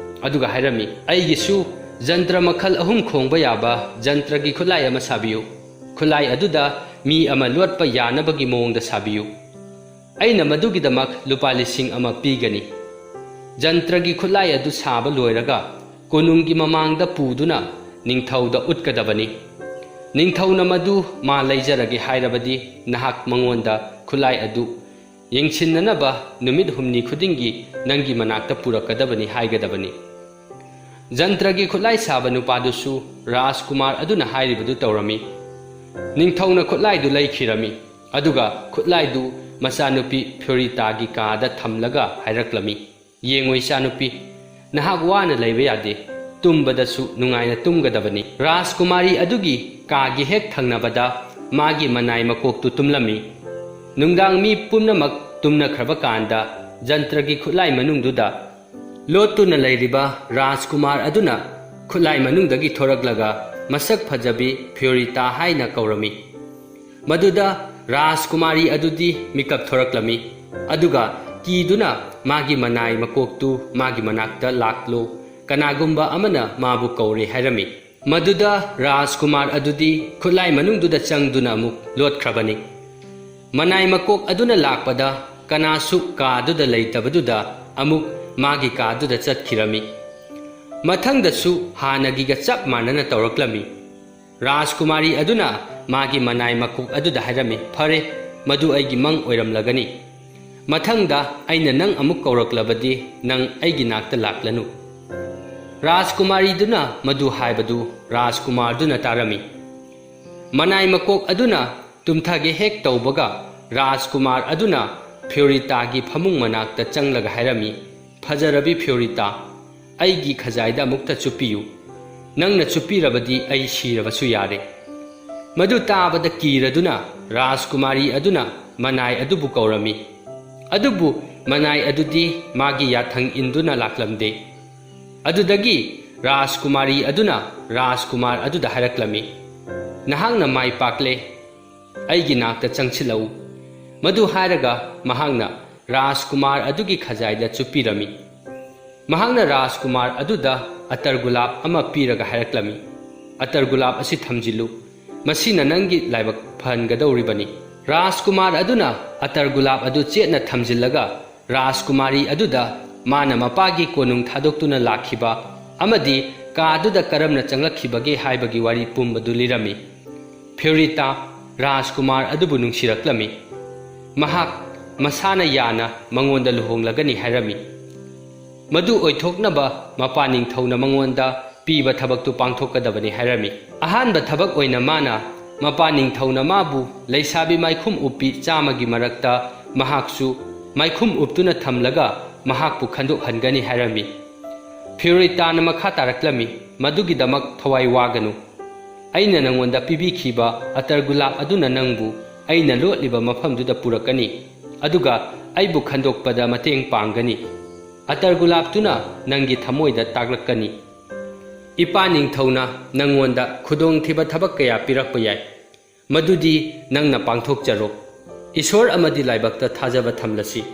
ꯑꯗꯨꯒ ꯍꯥꯏꯔꯝꯃꯤ, "ꯑꯩꯒꯤꯁꯨ ꯖꯟꯇ꯭ꯔ ꯃꯈꯜ ꯑꯍꯨꯝ ꯈꯣꯡꯕ ꯌꯥꯕ ꯖꯟꯇ꯭ꯔꯒꯤ ꯈꯨꯠꯂꯥꯏ ꯑꯃ ꯁꯥꯕꯤꯌꯨ꯫ ꯈꯨꯠꯂꯥꯏ ꯑꯗꯨꯗ ꯃꯤ ꯑꯃ ꯂꯣꯠꯄ ꯌꯥꯅꯕꯒꯤ ꯃꯑꯣꯡꯗ ꯁꯥꯕꯤꯌꯨ꯫ ꯑꯩꯅ ꯃꯗꯨꯒꯤꯗꯃꯛ ꯂꯨꯄꯥ ꯂꯤꯁꯤꯡ ꯑꯃ ꯄꯤꯒꯅꯤ꯫ ꯖꯟꯇ꯭ꯔꯒꯤ ꯈꯨꯠꯂꯥꯏ ꯑꯗꯨ ꯁꯥꯕ ꯂꯣꯏꯔꯒ ꯀꯣꯅꯨꯡꯒꯤ ꯃꯃꯥꯡꯗ ꯄꯨꯗꯨꯅ ꯅꯤꯡꯊꯧꯗ ꯎꯠꯀꯗꯕꯅꯤ꯫ ꯅꯤꯡꯊꯧꯅ ꯃꯗꯨ ꯃꯥ ꯂꯩꯖꯔꯒꯦ ꯍꯥꯏꯔꯕꯗꯤ ꯅꯍꯥꯛ ꯃꯉꯣꯟꯗ ꯈꯨꯠꯂꯥꯏ ꯑꯗꯨ ꯌꯦꯡꯁꯤꯟꯅꯅꯕ ꯅꯨꯃꯤꯠ ꯍꯨꯝꯅꯤ ꯈꯨꯗꯤꯡꯒꯤ ꯅꯪꯒꯤ ꯃꯅꯥꯛꯇ ꯄꯨꯔꯛꯀꯗꯕꯅꯤ" ꯍꯥꯏꯒꯗꯕꯅꯤ꯫ ꯖꯟꯇ꯭ꯔꯒꯤ ꯈꯨꯠꯂꯥꯏ ꯁꯥꯕ ꯅꯨꯄꯥꯗꯨꯁꯨ ꯔꯥꯖꯀꯨꯃꯥꯔ ꯑꯗꯨꯅ ꯍꯥꯏꯔꯤꯕꯗꯨ ꯇꯧꯔꯝꯃꯤ꯫ ꯅꯤꯡꯊꯧꯅ ꯈꯨꯠꯂꯥꯏꯗꯨ ꯂꯩꯈꯤꯔꯝꯃꯤ, ꯑꯗꯨꯒ ꯈꯨꯠꯂꯥꯏꯗꯨ ꯃꯆꯥꯅꯨꯄꯤ ꯐꯤꯌꯣꯔꯤꯇꯥꯒꯤ ꯀꯥꯗ ꯊꯝꯂꯒ ꯍꯥꯏꯔꯛꯂꯝꯃꯤ, "ꯌꯦꯡꯉꯨ ꯏꯆꯥꯅꯨꯄꯤ, ꯅꯍꯥꯛ ꯋꯥꯅ ꯂꯩꯕ ꯌꯥꯗꯦ, ꯇꯨꯝꯕꯗꯁꯨ ꯅꯨꯡꯉꯥꯏꯅ ꯇꯨꯝꯒꯗꯕꯅꯤ"꯫ ꯔꯥꯖꯀꯨꯃꯥꯔꯤ ꯑꯗꯨꯒꯤ ꯀꯥꯒꯤ ꯍꯦꯛ ꯊꯪꯅꯕꯗ ꯃꯥꯒꯤ ꯃꯅꯥꯏ ꯃꯀꯣꯛꯇꯨ ꯇꯨꯝꯂꯝꯃꯤ꯫ ꯅꯨꯡꯗꯥꯡ ꯃꯤ ꯄꯨꯝꯅꯃꯛ ꯇꯨꯝꯅꯈ꯭ꯔꯕ ꯀꯥꯟꯗ ꯖꯟꯇ꯭ꯔꯒꯤ ꯈꯨꯠꯂꯥꯏ ꯃꯅꯨꯡꯗꯨꯗ ꯂꯣꯠꯇꯨꯅ ꯂꯩꯔꯤꯕ ꯔꯥꯖꯀꯨꯃꯥꯔ ꯑꯗꯨꯅ ꯈꯨꯠꯂꯥꯏ ꯃꯅꯨꯡꯗꯒꯤ ꯊꯣꯔꯛꯂꯒ ꯃꯁꯛ ꯐꯖꯕꯤ ꯐꯤꯌꯣꯔꯤꯇꯥ ꯍꯥꯏꯅ ꯀꯧꯔꯝꯃꯤ꯫ ꯃꯗꯨꯗ ꯔꯥꯖꯀꯨꯃꯥꯔꯤ ꯑꯗꯨꯗꯤ ꯃꯤꯀꯞ ꯊꯣꯔꯛꯂꯝꯃꯤ, ꯑꯗꯨꯒ ꯀꯤꯗꯨꯅ ꯃꯥꯒꯤ ꯃꯅꯥꯏ ꯃꯀꯣꯛꯇꯨ ꯃꯥꯒꯤ ꯃꯅꯥꯛꯇ ꯂꯥꯛꯂꯣ, ꯀꯅꯥꯒꯨꯝꯕ ꯑꯃꯅ ꯃꯥꯕꯨ ꯀꯧꯔꯦ ꯍꯥꯏꯔꯝꯃꯤ꯫ ꯃꯗꯨꯗ ꯔꯥꯖꯀꯨꯃꯥꯔ ꯑꯗꯨꯗꯤ ꯈꯨꯠꯂꯥꯏ ꯃꯅꯨꯡꯗꯨꯗ ꯆꯪꯗꯨꯅ ꯑꯃꯨꯛ ꯂꯣꯠꯈ꯭ꯔꯕꯅꯤ꯫ ꯃꯅꯥꯏ ꯃꯀꯣꯛ ꯑꯗꯨꯅ ꯂꯥꯛꯄꯗ ꯀꯅꯥꯁꯨ ꯀꯥꯗꯨꯗ ꯂꯩꯇꯕꯗꯨꯗ ꯑꯃꯨꯛ ꯃꯥꯒꯤ ꯀꯥꯗꯨꯗ ꯆꯠꯈꯤꯔꯝꯃꯤ꯫ ꯃꯊꯪꯗꯁꯨ ꯍꯥꯟꯅꯒꯤꯒ ꯆꯞ ꯃꯥꯟꯅꯅ ꯇꯧꯔꯛꯂꯝꯃꯤ꯫ ꯔꯥꯖꯀꯨꯃꯥꯔꯤ ꯑꯗꯨꯅ ꯃꯥꯒꯤ ꯃꯅꯥꯏ ꯃꯀꯣꯛ ꯑꯗꯨꯗ ꯍꯥꯏꯔꯝꯃꯤ, "ꯐꯔꯦ, ꯃꯗꯨ ꯑꯩꯒꯤ ꯃꯪ ꯑꯣꯏꯔꯝꯂꯒꯅꯤ꯫ ꯃꯊꯪꯗ ꯑꯩꯅ ꯅꯪ ꯑꯃꯨꯛ ꯀꯧꯔꯛꯂꯕꯗꯤ ꯅꯪ ꯑꯩꯒꯤ ꯅꯥꯛꯇ ꯂꯥꯛꯂꯅꯨ"꯫ ꯔꯥꯖꯀꯨꯃꯥꯔꯤꯗꯨꯅ ꯃꯗꯨ ꯍꯥꯏꯕꯗꯨ ꯔꯥꯖꯀꯨꯃꯥꯔꯗꯨꯅ ꯇꯥꯔꯝꯃꯤ꯫ ꯃꯅꯥꯏ ꯃꯀꯣꯛ ꯑꯗꯨꯅ ꯇꯨꯝꯊꯒꯦ ꯍꯦꯛ ꯇꯧꯕꯒ ꯔꯥꯖꯀꯨꯃꯥꯔ ꯑꯗꯨꯅ ꯐ꯭ꯌꯣꯔꯤꯇꯥꯒꯤ ꯐꯃꯨꯡ ꯃꯅꯥꯛꯇ ꯆꯪꯂꯒ ꯍꯥꯏꯔꯝꯃꯤ, "ꯐꯖꯔꯕꯤ ꯐ꯭ꯌꯣꯔꯤꯇꯥ, ꯑꯩꯒꯤ ꯈꯖꯥꯏꯗ ꯑꯃꯨꯛꯇ ꯆꯨꯞꯄꯤꯌꯨ꯫ ꯅꯪꯅ ꯆꯨꯞꯄꯤꯔꯕꯗꯤ ꯑꯩ ꯁꯤꯔꯕꯁꯨ ꯌꯥꯔꯦ"꯫ ꯃꯗꯨ ꯇꯥꯕꯗ ꯀꯤꯔꯗꯨꯅ ꯔꯥꯖꯀꯨꯃꯥꯔꯤ ꯑꯗꯨꯅ ꯃꯅꯥꯏ ꯑꯗꯨꯕꯨ ꯀꯧꯔꯝꯃꯤ꯫ ꯑꯗꯨꯕꯨ ꯃꯅꯥꯏ ꯑꯗꯨꯗꯤ ꯃꯥꯒꯤ ꯌꯥꯊꯪ ꯏꯟꯗꯨꯅ ꯂꯥꯛꯂꯝꯗꯦ꯫ ꯑꯗꯨꯗꯒꯤ ꯔꯥꯖꯀꯨꯃꯥꯔꯤ ꯑꯗꯨꯅ ꯔꯥꯖꯀꯨꯃꯥꯔ ꯑꯗꯨꯗ ꯍꯥꯏꯔꯛꯂꯝꯃꯤ, "ꯅꯍꯥꯛꯅ ꯃꯥꯏ ꯄꯥꯛꯂꯦ, ꯑꯩꯒꯤ ꯅꯥꯛꯇ ꯆꯪꯁꯤꯜꯂꯛꯎ"꯫ ꯃꯗꯨ ꯍꯥꯏꯔꯒ ꯃꯍꯥꯛꯅ ꯔꯥꯖꯀꯨꯃꯥꯔ ꯑꯗꯨꯒꯤ ꯈꯖꯥꯏꯗ ꯆꯨꯞꯄꯤꯔꯝꯃꯤ꯫ ꯃꯍꯥꯛꯅ ꯔꯥꯖꯀꯨꯃꯥꯔ ꯑꯗꯨꯗ ꯑꯇꯔ ꯒꯨꯂꯥꯞ ꯑꯃ ꯄꯤꯔꯒ ꯍꯥꯏꯔꯛꯂꯝꯃꯤ, "ꯑꯇꯔ ꯒꯨꯂꯥꯞ ꯑꯁꯤ ꯊꯝꯖꯤꯜꯂꯨ, ꯃꯁꯤꯅ ꯅꯪꯒꯤ ꯂꯥꯏꯕꯛ ꯐꯍꯟꯒꯗꯧꯔꯤꯕꯅꯤ"꯫ ꯔꯥꯖꯀꯨꯃꯥꯔ ꯑꯗꯨꯅ ꯑꯇꯔ ꯒꯨꯂꯥꯞ ꯑꯗꯨ ꯆꯦꯠꯅ ꯊꯝꯖꯤꯜꯂꯒ ꯔꯥꯖꯀꯨꯃꯥꯔꯤ ꯑꯗꯨꯗ ꯃꯥꯅ ꯃꯄꯥꯒꯤ ꯀꯣꯅꯨꯡ ꯊꯥꯗꯣꯛꯇꯨꯅ ꯂꯥꯛꯈꯤꯕ ꯑꯃꯗꯤ ꯀꯥꯗꯨꯗ ꯀꯔꯝꯅ ꯆꯪꯂꯛꯈꯤꯕꯒꯦ ꯍꯥꯏꯕꯒꯤ ꯋꯥꯔꯤ ꯄꯨꯝꯕꯗꯨ ꯂꯤꯔꯝꯃꯤ꯫ ꯐ꯭ꯌꯣꯔꯤꯇꯥ ꯔꯥꯖꯀꯨꯃꯥꯔ ꯑꯗꯨꯕꯨ ꯅꯨꯡꯁꯤꯔꯛꯂꯝꯃꯤ꯫ ꯃꯍꯥꯛ ꯃꯁꯥꯅ ꯌꯥꯅ ꯃꯉꯣꯟꯗ ꯂꯨꯍꯣꯡꯂꯒꯅꯤ ꯍꯥꯏꯔꯝꯃꯤ꯫ ꯃꯗꯨ ꯑꯣꯏꯊꯣꯛꯅꯕ ꯃꯄꯥ ꯅꯤꯡꯊꯧꯅ ꯃꯉꯣꯟꯗ ꯄꯤꯕ ꯊꯕꯛꯇꯨ ꯄꯥꯡꯊꯣꯛꯀꯗꯕꯅꯤ ꯍꯥꯏꯔꯝꯃꯤ꯫ ꯑꯍꯥꯟꯕ ꯊꯕꯛ ꯑꯣꯏꯅ ꯃꯥꯅ ꯃꯄꯥ ꯅꯤꯡꯊꯧꯅ ꯃꯥꯕꯨ ꯂꯩꯁꯥꯕꯤ ꯃꯥꯏꯈꯨꯝ ꯎꯞꯄꯤ ꯆꯥꯝꯃꯒꯤ ꯃꯔꯛꯇ ꯃꯍꯥꯛꯁꯨ ꯃꯥꯏꯈꯨꯝ ꯎꯞꯇꯨꯅ ꯊꯝꯂꯒ ꯃꯍꯥꯛꯄꯨ ꯈꯟꯗꯣꯛꯍꯟꯒꯅꯤ ꯍꯥꯏꯔꯝꯃꯤ꯫ ꯐ꯭ꯌꯣꯔꯤꯇꯥꯅ ꯃꯈꯥ ꯇꯥꯔꯛꯂꯝꯃꯤ, "ꯃꯗꯨꯒꯤꯗꯃꯛ ꯊꯋꯥꯏ ꯋꯥꯒꯅꯨ꯫ ꯑꯩꯅ ꯅꯉꯣꯟꯗ ꯄꯤꯕꯤꯈꯤꯕ ꯑꯇꯔ ꯒꯨꯂꯥꯞ ꯑꯗꯨꯅ ꯅꯪꯕꯨ ꯑꯩꯅ ꯂꯣꯠꯂꯤꯕ ꯃꯐꯝꯗꯨꯗ ꯄꯨꯔꯛꯀꯅꯤ, ꯑꯗꯨꯒ ꯑꯩꯕꯨ ꯈꯟꯗꯣꯛꯄꯗ ꯃꯇꯦꯡ ꯄꯥꯡꯒꯅꯤ꯫ ꯑꯇꯔ ꯒꯨꯂꯥꯞꯇꯨꯅ ꯅꯪꯒꯤ ꯊꯃꯣꯏꯗ ꯇꯥꯛꯂꯛꯀꯅꯤ꯫ ꯏꯄꯥ ꯅꯤꯡꯊꯧꯅ ꯅꯪꯉꯣꯟꯗ ꯈꯨꯗꯣꯡꯊꯤꯕ ꯊꯕꯛ ꯀꯌꯥ ꯄꯤꯔꯛꯄ ꯌꯥꯏ, ꯃꯗꯨꯗꯤ ꯅꯪꯅ ꯄꯥꯡꯊꯣꯛꯆꯔꯣ꯫ ꯏꯁꯣꯔ ꯑꯃꯗꯤ ꯂꯥꯏꯕꯛꯇ ꯊꯥꯖꯕ ꯊꯝꯂꯁꯤ"꯫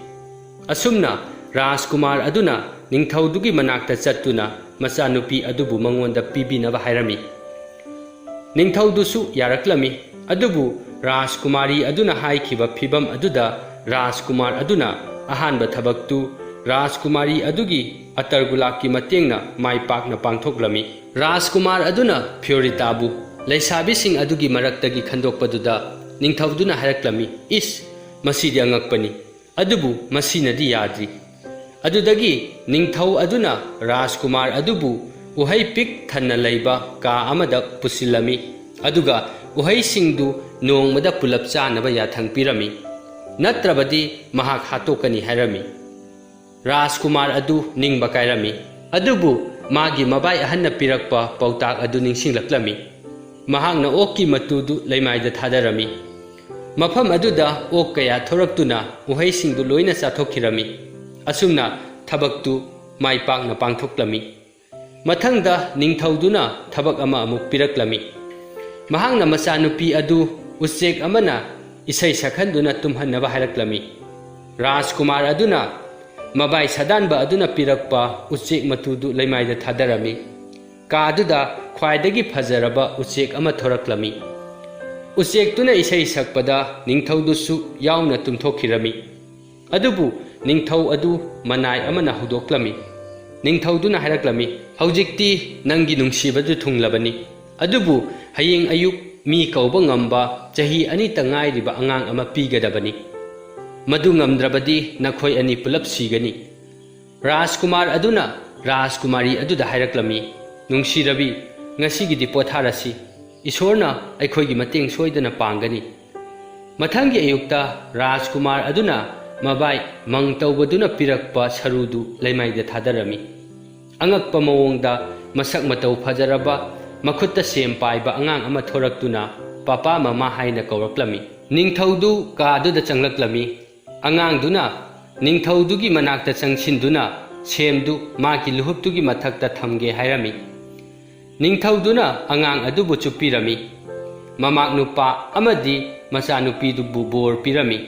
ꯑꯁꯨꯝꯅ ꯔꯥꯖꯀꯨꯃꯥꯔ ꯑꯗꯨꯅ ꯅꯤꯡꯊꯧꯗꯨꯒꯤ ꯃꯅꯥꯛꯇ ꯆꯠꯇꯨꯅ ꯃꯆꯥꯅꯨꯄꯤ ꯑꯗꯨꯕꯨ ꯃꯉꯣꯟꯗ ꯄꯤꯕꯤꯅꯕ ꯍꯥꯏꯔꯝꯃꯤ꯫ ꯅꯤꯡꯊꯧꯗꯨꯁꯨ ꯌꯥꯔꯛꯂꯝꯃꯤ꯫ ꯑꯗꯨꯕꯨ ꯔꯥꯖꯀꯨꯃꯥꯔꯤ ꯑꯗꯨꯅ ꯍꯥꯏꯈꯤꯕ ꯐꯤꯚꯝ ꯑꯗꯨꯗ ꯔꯥꯖꯀꯨꯃꯥꯔ ꯑꯗꯨꯅ ꯑꯍꯥꯟꯕ ꯊꯕꯛꯇꯨ ꯔꯥꯖꯀꯨꯃꯥꯔꯤ ꯑꯗꯨꯒꯤ ꯑꯇꯔꯒꯨꯂꯥꯛꯀꯤ ꯃꯇꯦꯡꯅ ꯃꯥꯏ ꯄꯥꯛꯅ ꯄꯥꯡꯊꯣꯛꯂꯝꯃꯤ꯫ ꯔꯥꯖꯀꯨꯃꯥꯔ ꯑꯗꯨꯅ ꯐꯤꯌꯣꯔꯤꯇꯥꯕꯨ ꯂꯩꯁꯥꯕꯤꯁꯤꯡ ꯑꯗꯨꯒꯤ ꯃꯔꯛꯇꯒꯤ ꯈꯟꯗꯣꯛꯄꯗꯨꯗ ꯅꯤꯡꯊꯧꯗꯨꯅ ꯍꯥꯏꯔꯛꯂꯝꯃꯤ, "ꯏꯁ, ꯃꯁꯤꯗꯤ ꯑꯉꯛꯄꯅꯤ꯫ ꯑꯗꯨꯕꯨ ꯃꯁꯤꯅꯗꯤ ꯌꯥꯗ꯭ꯔꯤ꯫" ꯑꯗꯨꯗꯒꯤ ꯅꯤꯡꯊꯧ ꯑꯗꯨꯅ ꯔꯥꯖꯀꯨꯃꯥꯔ ꯑꯗꯨꯕꯨ ꯎꯍꯩ ꯄꯤꯛ ꯊꯟꯅ ꯂꯩꯕ ꯀꯥ ꯑꯃꯗ ꯄꯨꯁꯤꯜꯂꯝꯃꯤ, ꯑꯗꯨꯒ ꯎꯍꯩꯁꯤꯡꯗꯨ ꯅꯣꯡꯃꯗ ꯄꯨꯂꯞ ꯆꯥꯅꯕ ꯌꯥꯊꯪ ꯄꯤꯔꯝꯃꯤ, ꯅꯠꯇ꯭ꯔꯕꯗꯤ ꯃꯍꯥꯛ ꯍꯥꯠꯇꯣꯛꯀꯅꯤ ꯍꯥꯏꯔꯝꯃꯤ꯫ ꯔꯥꯖꯀꯨꯃꯥꯔ ꯑꯗꯨ ꯅꯤꯡꯕ ꯀꯥꯏꯔꯝꯃꯤ, ꯑꯗꯨꯕꯨ ꯃꯥꯒꯤ ꯃꯕꯥꯏ ꯑꯍꯟꯅ ꯄꯤꯔꯛꯄ ꯄꯥꯎꯇꯥꯛ ꯑꯗꯨ ꯅꯤꯡꯁꯤꯡꯂꯛꯂꯝꯃꯤ꯫ ꯃꯍꯥꯛꯅ ꯑꯣꯛꯀꯤ ꯃꯇꯨꯗꯨ ꯂꯩꯃꯥꯏꯗ ꯊꯥꯗꯔꯝꯃꯤ꯫ ꯃꯐꯝ ꯑꯗꯨꯗ ꯑꯣꯛ ꯀꯌꯥ ꯊꯣꯔꯛꯇꯨꯅ ꯎꯍꯩꯁꯤꯡꯗꯨ ꯂꯣꯏꯅ ꯆꯥꯊꯣꯛꯈꯤꯔꯝꯃꯤ꯫ ꯑꯁꯨꯝꯅ ꯊꯕꯛꯇꯨ ꯃꯥꯏ ꯄꯥꯛꯅ ꯄꯥꯡꯊꯣꯛꯂꯝꯃꯤ꯫ ꯃꯊꯪꯗ ꯅꯤꯡꯊꯧꯗꯨꯅ ꯊꯕꯛ ꯑꯃ ꯑꯃꯨꯛ ꯄꯤꯔꯛꯂꯝꯃꯤ꯫ ꯃꯍꯥꯛꯅ ꯃꯆꯥꯅꯨꯄꯤ ꯑꯗꯨ ꯎꯆꯦꯛ ꯑꯃꯅ ꯏꯁꯩ ꯁꯛꯍꯟꯗꯨꯅ ꯇꯨꯝꯍꯟꯅꯕ ꯍꯥꯏꯔꯛꯂꯝꯃꯤ꯫ ꯔꯥꯖꯀꯨꯃꯥꯔ ꯑꯗꯨꯅ ꯃꯕꯥꯏ ꯁꯥꯗꯥꯟꯕ ꯑꯗꯨꯅ ꯄꯤꯔꯛꯄ ꯎꯆꯦꯛ ꯃꯇꯨꯗꯨ ꯂꯩꯃꯥꯏꯗ ꯊꯥꯗꯔꯝꯃꯤ꯫ ꯀꯥꯗꯨꯗ ꯈ꯭ꯋꯥꯏꯗꯒꯤ ꯐꯖꯔꯕ ꯎꯆꯦꯛ ꯑꯃ ꯊꯣꯔꯛꯂꯝꯃꯤ꯫ ꯎꯆꯦꯛꯇꯨꯅ ꯏꯁꯩ ꯁꯛꯄꯗ ꯅꯤꯡꯊꯧꯗꯨꯁꯨ ꯌꯥꯎꯅ ꯇꯨꯝꯊꯣꯛꯈꯤꯔꯝꯃꯤ꯫ ꯑꯗꯨꯕꯨ ꯅꯤꯡꯊꯧ ꯑꯗꯨ ꯃꯅꯥꯏ ꯑꯃꯅ ꯍꯧꯗꯣꯛꯂꯝꯃꯤ꯫ ꯅꯤꯡꯊꯧꯗꯨꯅ ꯍꯥꯏꯔꯛꯂꯝꯃꯤ, "ꯍꯧꯖꯤꯛꯇꯤ ꯅꯪꯒꯤ ꯅꯨꯡꯁꯤꯕꯗꯨ ꯊꯨꯡꯂꯕꯅꯤ, ꯑꯗꯨꯕꯨ ꯍꯌꯦꯡ ꯑꯌꯨꯛ ꯃꯤ ꯀꯧꯕ ꯉꯝꯕ ꯆꯍꯤ ꯑꯅꯤꯇ ꯉꯥꯏꯔꯤꯕ ꯑꯉꯥꯡ ꯑꯃ ꯄꯤꯒꯗꯕꯅꯤ꯫ ꯃꯗꯨ ꯉꯝꯗ꯭ꯔꯕꯗꯤ ꯅꯈꯣꯏ ꯑꯅꯤ ꯄꯨꯂꯞ ꯁꯤꯒꯅꯤ꯫" ꯔꯥꯖꯀꯨꯃꯥꯔ ꯑꯗꯨꯅ ꯔꯥꯖꯀꯨꯃꯥꯔꯤ ꯑꯗꯨꯗ ꯍꯥꯏꯔꯛꯂꯝꯃꯤ, "ꯅꯨꯡꯁꯤꯔꯕꯤ, ꯉꯁꯤꯒꯤꯗꯤ ꯄꯣꯊꯥꯔꯁꯤ꯫ ꯏꯁꯣꯔꯅ ꯑꯩꯈꯣꯏꯒꯤ ꯃꯇꯦꯡ ꯁꯣꯏꯗꯅ ꯄꯥꯡꯒꯅꯤ꯫" ꯃꯊꯪꯒꯤ ꯑꯌꯨꯛꯇ ꯔꯥꯖꯀꯨꯃꯥꯔ ꯑꯗꯨꯅ ꯃꯕꯥꯏ ꯃꯪ ꯇꯧꯕꯗꯨꯅ ꯄꯤꯔꯛꯄ ꯁꯔꯨꯗꯨ ꯂꯩꯃꯥꯏꯗ ꯊꯥꯗꯔꯝꯃꯤ꯫ ꯑꯉꯛꯄ ꯃꯑꯣꯡꯗ ꯃꯁꯛ ꯃꯇꯧ ꯐꯖꯔꯕ, ꯃꯈꯨꯠꯇ ꯁꯦꯝ ꯄꯥꯏꯕ ꯑꯉꯥꯡ ꯑꯃ ꯊꯣꯔꯛꯇꯨꯅ ꯄꯥꯄꯥ ꯃꯃꯥ ꯍꯥꯏꯅ ꯀꯧꯔꯛꯂꯝꯃꯤ꯫ ꯅꯤꯡꯊꯧꯗꯨ ꯀꯥꯗꯨꯗ ꯆꯪꯂꯛꯂꯝꯃꯤ꯫ ꯑꯉꯥꯡꯗꯨꯅ ꯅꯤꯡꯊꯧꯗꯨꯒꯤ ꯃꯅꯥꯛꯇ ꯆꯪꯁꯤꯟꯗꯨꯅ ꯁꯦꯝꯗꯨ ꯃꯥꯒꯤ ꯂꯨꯍꯨꯞꯇꯨꯒꯤ ꯃꯊꯛꯇ ꯊꯝꯒꯦ ꯍꯥꯏꯔꯝꯃꯤ꯫ ꯅꯤꯡꯊꯧꯗꯨꯅ ꯑꯉꯥꯡ ꯑꯗꯨꯕꯨ ꯆꯨꯞꯄꯤꯔꯝꯃꯤ꯫ ꯃꯃꯥꯛ ꯅꯨꯄꯥ ꯑꯃꯗꯤ ꯃꯆꯥꯅꯨꯄꯤꯗꯨꯕꯨ ꯕꯣꯔ ꯄꯤꯔꯝꯃꯤ꯫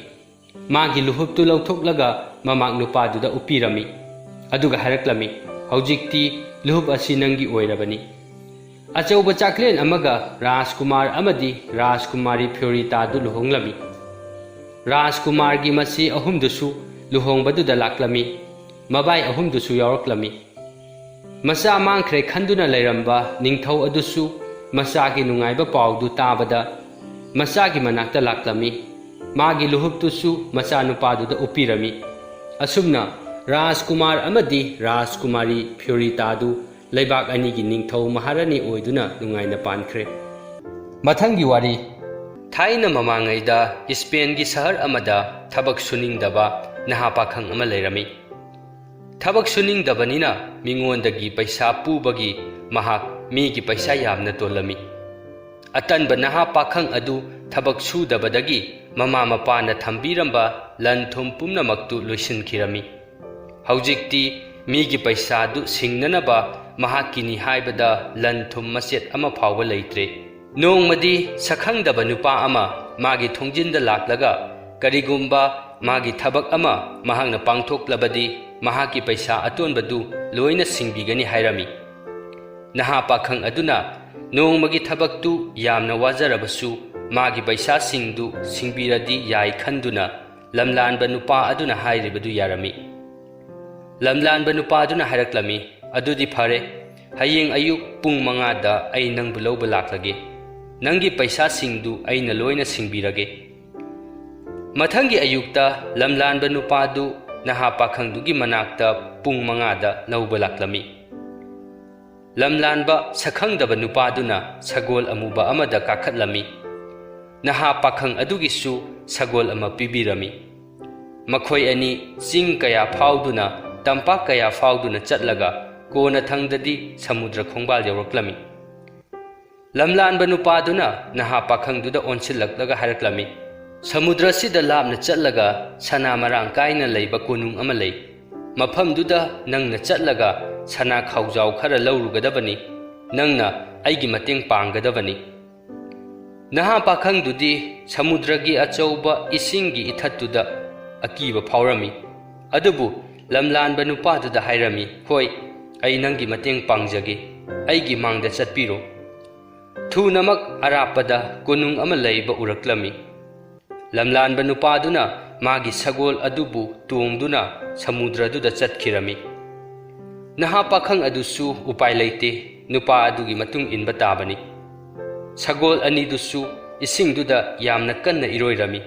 ꯃꯥꯒꯤ ꯂꯨꯍꯨꯞꯇꯨ ꯂꯧꯊꯣꯛꯂꯒ ꯃꯃꯥꯛ ꯅꯨꯄꯥꯗꯨꯗ ꯎꯞꯄꯤꯔꯝꯃꯤ꯫ ꯑꯗꯨꯒ ꯍꯥꯏꯔꯛꯂꯝꯃꯤ, ꯍꯧꯖꯤꯛꯇꯤ ꯂꯨꯍꯨꯞ ꯑꯁꯤ ꯅꯪꯒꯤ ꯑꯣꯏꯔꯕꯅꯤ꯫ ꯑꯆꯧꯕ ꯆꯥꯛꯂꯦꯟ ꯑꯃꯒ ꯔꯥꯖꯀꯨꯃꯥꯔ ꯑꯃꯗꯤ ꯔꯥꯖꯀꯨꯃꯥꯔꯤ ꯐ꯭ꯌꯣꯔꯤꯇꯥꯗꯨ ꯂꯨꯍꯣꯡꯂꯝꯃꯤ꯫ ꯔꯥꯖꯀꯨꯃꯥꯔꯒꯤ ꯃꯆꯦ ꯑꯍꯨꯝꯗꯨꯁꯨ ꯂꯨꯍꯣꯡꯕꯗꯨꯗ ꯂꯥꯛꯂꯝꯃꯤ꯫ ꯃꯕꯥꯏ ꯑꯍꯨꯝꯗꯨꯁꯨ ꯌꯥꯎꯔꯛꯂꯝꯃꯤ꯫ ꯃꯆꯥ ꯃꯥꯡꯈ꯭ꯔꯦ ꯈꯟꯗꯨꯅ ꯂꯩꯔꯝꯕ ꯅꯤꯡꯊꯧ ꯑꯗꯨꯁꯨ ꯃꯆꯥꯒꯤ ꯅꯨꯡꯉꯥꯏꯕ ꯄꯥꯎꯗꯨ ꯇꯥꯕꯗ ꯃꯆꯥꯒꯤ ꯃꯅꯥꯛꯇ ꯂꯥꯛꯂꯝꯃꯤ꯫ ꯃꯥꯒꯤ ꯂꯨꯍꯨꯞꯇꯨꯁꯨ ꯃꯆꯥꯅꯨꯄꯥꯗꯨꯗ ꯎꯞꯄꯤꯔꯝꯃꯤ꯫ ꯑꯁꯨꯝꯅ ꯔꯥꯖꯀꯨꯃꯥꯔ ꯑꯃꯗꯤ ꯔꯥꯖꯀꯨꯃꯥꯔꯤ ꯐ꯭ꯌꯣꯔꯤꯇꯥꯗꯨ ꯂꯩꯕꯥꯛ ꯑꯅꯤꯒꯤ ꯅꯤꯡꯊꯧ ꯃꯍꯥꯔꯥꯅꯤ ꯑꯣꯏꯗꯨꯅ ꯅꯨꯡꯉꯥꯏꯅ ꯄꯥꯟꯈ꯭ꯔꯦ꯫ ꯃꯊꯪꯒꯤ ꯋꯥꯔꯤ꯫ ꯊꯥꯏꯅ ꯃꯃꯥꯡꯉꯩꯗ ꯏꯁꯄꯦꯟꯒꯤ ꯁꯍꯔ ꯑꯃꯗ ꯊꯕꯛ ꯁꯨꯅꯤꯡꯗꯕ ꯅꯍꯥ ꯄꯥꯈꯪ ꯑꯃ ꯂꯩꯔꯝꯃꯤ꯫ ꯊꯕꯛ ꯁꯨꯅꯤꯡꯗꯕꯅꯤꯅ ꯃꯤꯉꯣꯟꯗꯒꯤ ꯄꯩꯁꯥ ꯄꯨꯕꯒꯤ ꯃꯍꯥꯛ ꯃꯤꯒꯤ ꯄꯩꯁꯥ ꯌꯥꯝꯅ ꯇꯣꯜꯂꯝꯃꯤ꯫ ꯑꯇꯟꯕ ꯅꯍꯥ ꯄꯥꯈꯪ ꯑꯗꯨ ꯊꯕꯛ ꯁꯨꯗꯕꯗꯒꯤ ꯃꯃꯥ ꯃꯄꯥꯅ ꯊꯝꯕꯤꯔꯝꯕ ꯂꯟ ꯊꯨꯝ ꯄꯨꯝꯅꯃꯛꯇꯨ ꯂꯣꯏꯁꯤꯟꯈꯤꯔꯝꯃꯤ꯫ ꯍꯧꯖꯤꯛꯇꯤ ꯃꯤꯒꯤ ꯄꯩꯁꯥꯗꯨ ꯁꯤꯡꯅꯅꯕ ꯃꯍꯥꯛꯀꯤꯅꯤ ꯍꯥꯏꯕꯗ ꯂꯟ ꯊꯨꯝ ꯃꯆꯦꯠ ꯑꯃ ꯐꯥꯎꯕ ꯂꯩꯇ꯭ꯔꯦ꯫ ꯅꯣꯡꯃꯗꯤ ꯁꯛꯈꯪꯗꯕ ꯅꯨꯄꯥ ꯑꯃ ꯃꯥꯒꯤ ꯊꯣꯡꯖꯤꯟꯗ ꯂꯥꯛꯂꯒ, ꯀꯔꯤꯒꯨꯝꯕ ꯃꯥꯒꯤ ꯊꯕꯛ ꯑꯃ ꯃꯍꯥꯛꯅ ꯄꯥꯡꯊꯣꯛꯂꯕꯗꯤ ꯃꯍꯥꯛꯀꯤ ꯄꯩꯁꯥ ꯑꯇꯣꯟꯕꯗꯨ ꯂꯣꯏꯅ ꯁꯤꯡꯕꯤꯒꯅꯤ ꯍꯥꯏꯔꯝꯃꯤ꯫ ꯅꯍꯥ ꯄꯥꯈꯪ ꯑꯗꯨꯅ ꯅꯣꯡꯃꯒꯤ ꯊꯕꯛꯇꯨ ꯌꯥꯝꯅ ꯋꯥꯖꯔꯕꯁꯨ ꯃꯥꯒꯤ ꯄꯩꯁꯥꯁꯤꯡꯗꯨ ꯁꯤꯡꯕꯤꯔꯗꯤ ꯌꯥꯏ ꯈꯟꯗꯨꯅ ꯂꯝꯂꯥꯟꯕ ꯅꯨꯄꯥ ꯑꯗꯨꯅ ꯍꯥꯏꯔꯤꯕꯗꯨ ꯌꯥꯔꯝꯃꯤ꯫ ꯂꯝꯂꯥꯟꯕ ꯅꯨꯄꯥ ꯑꯗꯨꯅ ꯍꯥꯏꯔꯛꯂꯝꯃꯤ, "ꯑꯗꯨꯗꯤ ꯐꯔꯦ, ꯍꯌꯦꯡ ꯑꯌꯨꯛ ꯄꯨꯡ ꯃꯉꯥꯗ ꯑꯩ ꯅꯪꯕꯨ ꯂꯧꯕ ꯂꯥꯛꯂꯒꯦ꯫ ꯅꯪꯒꯤ ꯄꯩꯁꯥꯁꯤꯡꯗꯨ ꯑꯩꯅ ꯂꯣꯏꯅ ꯁꯤꯡꯕꯤꯔꯒꯦ꯫" ꯃꯊꯪꯒꯤ ꯑꯌꯨꯛꯇ ꯂꯝꯂꯥꯟꯕ ꯅꯨꯄꯥꯗꯨ ꯅꯍꯥ ꯄꯥꯈꯪꯗꯨꯒꯤ ꯃꯅꯥꯛꯇ ꯄꯨꯡ ꯃꯉꯥꯗ ꯂꯧꯕ ꯂꯥꯛꯂꯝꯃꯤ꯫ ꯂꯝꯂꯥꯟꯕ ꯁꯛꯈꯪꯗꯕ ꯅꯨꯄꯥꯗꯨꯅ ꯁꯒꯣꯜ ꯑꯃꯨꯕ ꯑꯃꯗ ꯀꯥꯈꯠꯂꯝꯃꯤ꯫ ꯅꯍꯥ ꯄꯥꯈꯪ ꯑꯗꯨꯒꯤꯁꯨ ꯁꯒꯣꯜ ꯑꯃ ꯄꯤꯕꯤꯔꯝꯃꯤ꯫ ꯃꯈꯣꯏ ꯑꯅꯤ ꯆꯤꯡ ꯀꯌꯥ ꯐꯥꯎꯗꯨꯅ, ꯇꯝꯄꯥꯛ ꯀꯌꯥ ꯐꯥꯎꯗꯨꯅ ꯆꯠꯂꯒ ꯀꯣꯟꯅꯊꯪꯗꯗꯤ ꯁꯃꯨꯗ꯭ꯔ ꯈꯣꯡꯕꯥꯜ ꯌꯧꯔꯛꯂꯝꯃꯤ꯫ ꯂꯝꯂꯥꯟꯕ ꯅꯨꯄꯥꯗꯨꯅ ꯅꯍꯥ ꯄꯥꯈꯪꯗꯨꯗ ꯑꯣꯟꯁꯤꯜꯂꯛꯂꯒ ꯍꯥꯏꯔꯛꯂꯝꯃꯤ, "ꯁꯃꯨꯗ꯭ꯔꯁꯤꯗ ꯂꯥꯞꯅ ꯆꯠꯂꯒ ꯁꯅꯥ ꯃꯔꯥꯡ ꯀꯥꯏꯅ ꯂꯩꯕ ꯀꯣꯅꯨꯡ ꯑꯃ ꯂꯩ꯫ ꯃꯐꯝꯗꯨꯗ ꯅꯪꯅ ꯆꯠꯂꯒ ꯁꯅꯥ ꯈꯥꯎꯖꯥꯎ ꯈꯔ ꯂꯧꯔꯨꯒꯗꯕꯅꯤ꯫ ꯅꯪꯅ ꯑꯩꯒꯤ ꯃꯇꯦꯡ ꯄꯥꯡꯒꯗꯕꯅꯤ꯫" ꯅꯍꯥ ꯄꯥꯈꯪꯗꯨꯗꯤ ꯁꯃꯨꯗ꯭ꯔꯒꯤ ꯑꯆꯧꯕ ꯏꯁꯤꯡꯒꯤ ꯏꯊꯠꯇꯨꯗ ꯑꯀꯤꯕ ꯐꯥꯎꯔꯝꯃꯤ꯫ ꯑꯗꯨꯕꯨ ꯂꯝꯂꯥꯟꯕ ꯅꯨꯄꯥꯗꯨꯗ ꯍꯥꯏꯔꯝꯃꯤ, "ꯍꯣꯏ, ꯑꯩ ꯅꯪꯒꯤ ꯃꯇꯦꯡ ꯄꯥꯡꯖꯒꯦ꯫ ꯑꯩꯒꯤ ꯃꯥꯡꯗ ꯆꯠꯄꯤꯔꯣ꯫" ꯊꯨꯅꯃꯛ ꯑꯔꯥꯞꯄꯗ ꯀꯣꯅꯨꯡ ꯑꯃ ꯂꯩꯕ ꯎꯔꯛꯂꯝꯃꯤ꯫ ꯂꯝꯂꯥꯟꯕ ꯅꯨꯄꯥꯗꯨꯅ ꯃꯥꯒꯤ ꯁꯒꯣꯜ ꯑꯗꯨꯕꯨ ꯇꯣꯡꯗꯨꯅ ꯁꯃꯨꯗ꯭ꯔꯗꯨꯗ ꯆꯠꯈꯤꯔꯝꯃꯤ꯫ ꯅꯍꯥ ꯄꯥꯈꯪ ꯑꯗꯨꯁꯨ ꯎꯄꯥꯏ ꯂꯩꯇꯦ, ꯅꯨꯄꯥ ꯑꯗꯨꯒꯤ ꯃꯇꯨꯡ ꯏꯟꯕ ꯇꯥꯕꯅꯤ꯫ ꯁꯒꯣꯜ ꯑꯅꯤꯗꯨꯁꯨ ꯏꯁꯤꯡꯗꯨꯗ ꯌꯥꯝꯅ ꯀꯟꯅ ꯏꯔꯣꯏꯔꯝꯃꯤ꯫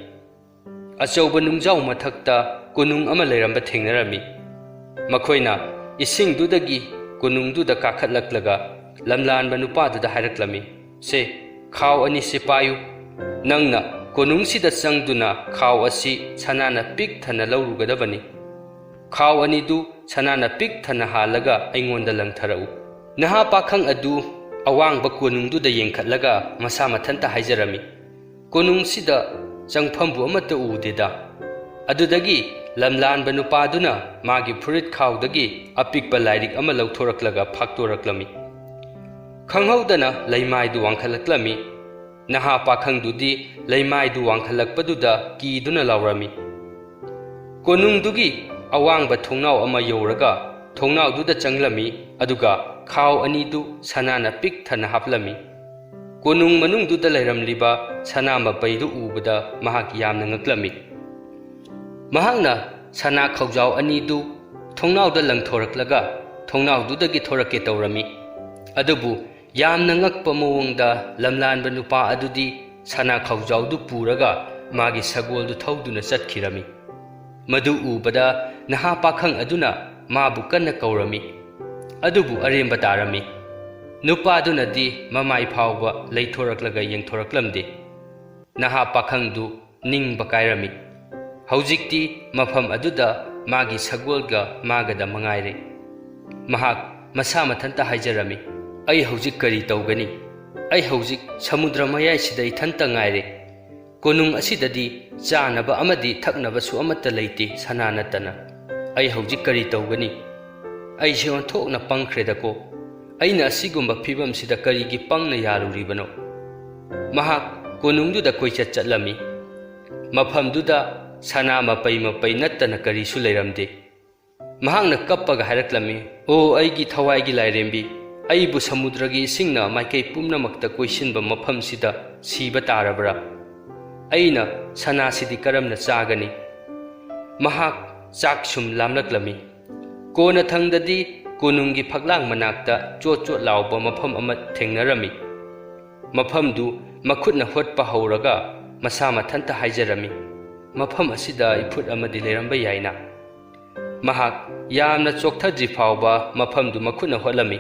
ꯑꯆꯧꯕ ꯅꯨꯡꯖꯥꯎ ꯃꯊꯛꯇ ꯀꯣꯅꯨꯡ ꯑꯃ ꯂꯩꯔꯝꯕ ꯊꯦꯡꯅꯔꯝꯃꯤ꯫ ꯃꯈꯣꯏꯅ ꯏꯁꯤꯡꯗꯨꯗꯒꯤ ꯀꯣꯅꯨꯡꯗꯨꯗ ꯀꯥꯈꯠꯂꯛꯂꯒ ꯂꯝꯂꯥꯟꯕ ꯅꯨꯄꯥꯗꯨꯗ ꯍꯥꯏꯔꯛꯂꯝꯃꯤ, "ꯁꯦ, ꯈꯥꯎ ꯑꯅꯤꯁꯤ ꯄꯥꯏꯌꯨ꯫ ꯅꯪꯅ ꯀꯣꯅꯨꯡꯁꯤꯗ ꯆꯪꯗꯨꯅ ꯈꯥꯎ ꯑꯁꯤ ꯁꯅꯥꯅ ꯄꯤꯛ ꯊꯟꯅ ꯂꯧꯔꯨꯒꯗꯕꯅꯤ꯫ ꯈꯥꯎ ꯑꯅꯤꯗꯨ ꯁꯅꯥꯅ ꯄꯤꯛ ꯊꯟꯅ ꯍꯥꯜꯂꯒ ꯑꯩꯉꯣꯟꯗ ꯂꯪꯊꯔꯛꯎ꯫" ꯅꯍꯥ ꯄꯥꯈꯪ ꯑꯗꯨ ꯑꯋꯥꯡꯕ ꯀꯣꯅꯨꯡꯗꯨꯗ ꯌꯦꯡꯈꯠꯂꯒ ꯃꯁꯥ ꯃꯊꯟꯇ ꯍꯥꯏꯖꯔꯝꯃꯤ, "ꯀꯣꯅꯨꯡꯁꯤꯗ ꯆꯪꯐꯝꯕꯨ ꯑꯃꯠꯇ ꯎꯗꯦꯗ꯫" ꯑꯗꯨꯗꯒꯤ ꯂꯝꯂꯥꯟꯕ ꯅꯨꯄꯥꯗꯨꯅ ꯃꯥꯒꯤ ꯐꯨꯔꯤꯠ ꯈꯥꯎꯗꯒꯤ ꯑꯄꯤꯛꯄ ꯂꯥꯏꯔꯤꯛ ꯑꯃ ꯂꯧꯊꯣꯔꯛꯂꯒ ꯐꯥꯛꯇꯣꯔꯛꯂꯝꯃꯤ꯫ ꯈꯪꯍꯧꯗꯅ ꯂꯩꯃꯥꯏꯗꯨ ꯋꯥꯡꯈꯠꯂꯛꯂꯝꯃꯤ꯫ ꯅꯍꯥ ꯄꯥꯈꯪꯗꯨꯗꯤ ꯂꯩꯃꯥꯏꯗꯨ ꯋꯥꯡꯈꯠꯂꯛꯄꯗꯨꯗ ꯀꯤꯗꯨꯅ ꯂꯥꯎꯔꯝꯃꯤ꯫ ꯀꯣꯅꯨꯡꯗꯨꯒꯤ ꯑꯋꯥꯡꯕ ꯊꯣꯡꯅꯥꯎ ꯑꯃ ꯌꯧꯔꯒ ꯊꯣꯡꯅꯥꯎꯗꯨꯗ ꯆꯪꯂꯝꯃꯤ, ꯑꯗꯨꯒ ꯈꯥꯎ ꯑꯅꯤꯗꯨ ꯁꯅꯥꯅ ꯄꯤꯛ ꯊꯟꯅ ꯍꯥꯞꯂꯝꯃꯤ꯫ ꯀꯣꯅꯨꯡ ꯃꯅꯨꯡꯗꯨꯗ ꯂꯩꯔꯝꯂꯤꯕ ꯁꯅꯥ ꯃꯄꯩꯗꯨ ꯎꯕꯗ ꯃꯍꯥꯛ ꯌꯥꯝꯅ ꯉꯛꯂꯝꯃꯤ꯫ ꯃꯍꯥꯛꯅ ꯁꯅꯥ ꯈꯧꯖꯥꯎ ꯑꯅꯤꯗꯨ ꯊꯣꯡꯅꯥꯎꯗ ꯂꯪꯊꯣꯔꯛꯂꯒ ꯊꯣꯡꯅꯥꯎꯗꯨꯗꯒꯤ ꯊꯣꯔꯛꯀꯦ ꯇꯧꯔꯝꯃꯤ꯫ ꯑꯗꯨꯕꯨ ꯌꯥꯝꯅ ꯉꯛꯄ ꯃꯑꯣꯡꯗ ꯂꯝꯂꯥꯟꯕ ꯅꯨꯄꯥ ꯑꯗꯨꯗꯤ ꯁꯅꯥ ꯈꯧꯖꯥꯎꯗꯨ ꯄꯨꯔꯒ ꯃꯥꯒꯤ ꯁꯒꯣꯜꯗꯨ ꯊꯧꯗꯨꯅ ꯆꯠꯈꯤꯔꯝꯃꯤ꯫ ꯃꯗꯨ ꯎꯕꯗ ꯅꯍꯥ ꯄꯥꯈꯪ ꯑꯗꯨꯅ ꯃꯥꯕꯨ ꯀꯟꯅ ꯀꯧꯔꯝꯃꯤ꯫ ꯑꯗꯨꯕꯨ ꯑꯔꯦꯝꯕ ꯇꯥꯔꯝꯃꯤ꯫ ꯅꯨꯄꯥꯗꯨꯅꯗꯤ ꯃꯃꯥꯏ ꯐꯥꯎꯕ ꯂꯩꯊꯣꯔꯛꯂꯒ ꯌꯦꯡꯊꯣꯔꯛꯂꯝꯗꯦ꯫ ꯅꯍꯥ ꯄꯥꯈꯪꯗꯨ ꯅꯤꯡꯕ ꯀꯥꯏꯔꯝꯃꯤ꯫ ꯍꯧꯖꯤꯛꯇꯤ ꯃꯐꯝ ꯑꯗꯨꯗ ꯃꯥꯒꯤ ꯁꯒꯣꯜꯒ ꯃꯥꯒꯗ ꯃꯉꯥꯏꯔꯦ꯫ ꯃꯍꯥꯛ ꯃꯁꯥ ꯃꯊꯟꯇ ꯍꯥꯏꯖꯔꯝꯃꯤ, "ꯑꯩ ꯍꯧꯖꯤꯛ ꯀꯔꯤ ꯇꯧꯒꯅꯤ? ꯑꯩ ꯍꯧꯖꯤꯛ ꯁꯃꯨꯗ꯭ꯔ ꯃꯌꯥꯏꯁꯤꯗ ꯏꯊꯟꯇ ꯉꯥꯏꯔꯦ꯫ ꯀꯣꯅꯨꯡ ꯑꯁꯤꯗꯗꯤ ꯆꯥꯅꯕ ꯑꯃꯗꯤ ꯊꯛꯅꯕꯁꯨ ꯑꯃꯠꯇ ꯂꯩꯇꯦ, ꯁꯅꯥ ꯅꯠꯇꯅ꯫ ꯑꯩ ꯍꯧꯖꯤꯛ ꯀꯔꯤ ꯇꯧꯒꯅꯤ? ꯑꯩꯁꯦ ꯑꯣꯟꯊꯣꯛꯅ ꯄꯪꯈ꯭ꯔꯦꯗꯀꯣ꯫ ꯑꯩꯅ ꯑꯁꯤꯒꯨꯝꯕ ꯐꯤꯕꯝꯁꯤꯗ ꯀꯔꯤꯒꯤ ꯄꯪꯅ ꯌꯥꯔꯨꯔꯤꯕꯅꯣ?" ꯃꯍꯥꯛ ꯀꯣꯅꯨꯡꯗꯨꯗ ꯀꯣꯏꯆꯠ ꯆꯠꯂꯝꯃꯤ꯫ ꯃꯐꯝꯗꯨꯗ ꯁꯅꯥ ꯃꯄꯩ ꯃꯄꯩ ꯅꯠꯇꯅ ꯀꯔꯤꯁꯨ ꯂꯩꯔꯝꯗꯦ꯫ ꯃꯍꯥꯛꯅ ꯀꯞꯄꯒ ꯍꯥꯏꯔꯛꯂꯝꯃꯤ, "ꯑꯣ ꯑꯩꯒꯤ ꯊꯋꯥꯏꯒꯤ ꯂꯥꯏꯔꯦꯝꯕꯤ, ꯑꯩꯕꯨ ꯁꯃꯨꯗ꯭ꯔꯒꯤ ꯏꯁꯤꯡꯅ ꯃꯥꯏꯀꯩ ꯄꯨꯝꯅꯃꯛꯇ ꯀꯣꯏꯁꯤꯟꯕ ꯃꯐꯝꯁꯤꯗ ꯁꯤꯕ ꯇꯥꯔꯕ꯭ꯔꯥ? ꯑꯩꯅ ꯁꯅꯥꯁꯤꯗꯤ ꯀꯔꯝꯅ ꯆꯥꯒꯅꯤ?" ꯃꯍꯥꯛ ꯆꯥꯛ ꯁꯨꯝ ꯂꯥꯝꯂꯛꯂꯝꯃꯤ꯫ ꯀꯣꯟꯅꯊꯪꯗꯗꯤ ꯀꯣꯅꯨꯡꯒꯤ ꯐꯛꯂꯥꯡ ꯃꯅꯥꯛꯇ ꯆꯣꯠ ꯆꯣꯠ ꯂꯥꯎꯕ ꯃꯐꯝ ꯑꯃ ꯊꯦꯡꯅꯔꯝꯃꯤ꯫ ꯃꯐꯝꯗꯨ ꯃꯈꯨꯠꯅ ꯍꯣꯠꯄ ꯍꯧꯔꯒ ꯃꯁꯥ ꯃꯊꯟꯇ ꯍꯥꯏꯖꯔꯝꯃꯤ, "ꯃꯐꯝ ꯑꯁꯤꯗ ꯏꯐꯨꯠ ꯑꯃꯗꯤ ꯂꯩꯔꯝꯕ ꯌꯥꯏꯅ?" ꯃꯍꯥꯛ ꯌꯥꯝꯅ ꯆꯣꯛꯊꯗ꯭ꯔꯤ ꯐꯥꯎꯕ ꯃꯐꯝꯗꯨ ꯃꯈꯨꯠꯅ ꯍꯣꯠꯂꯝꯃꯤ,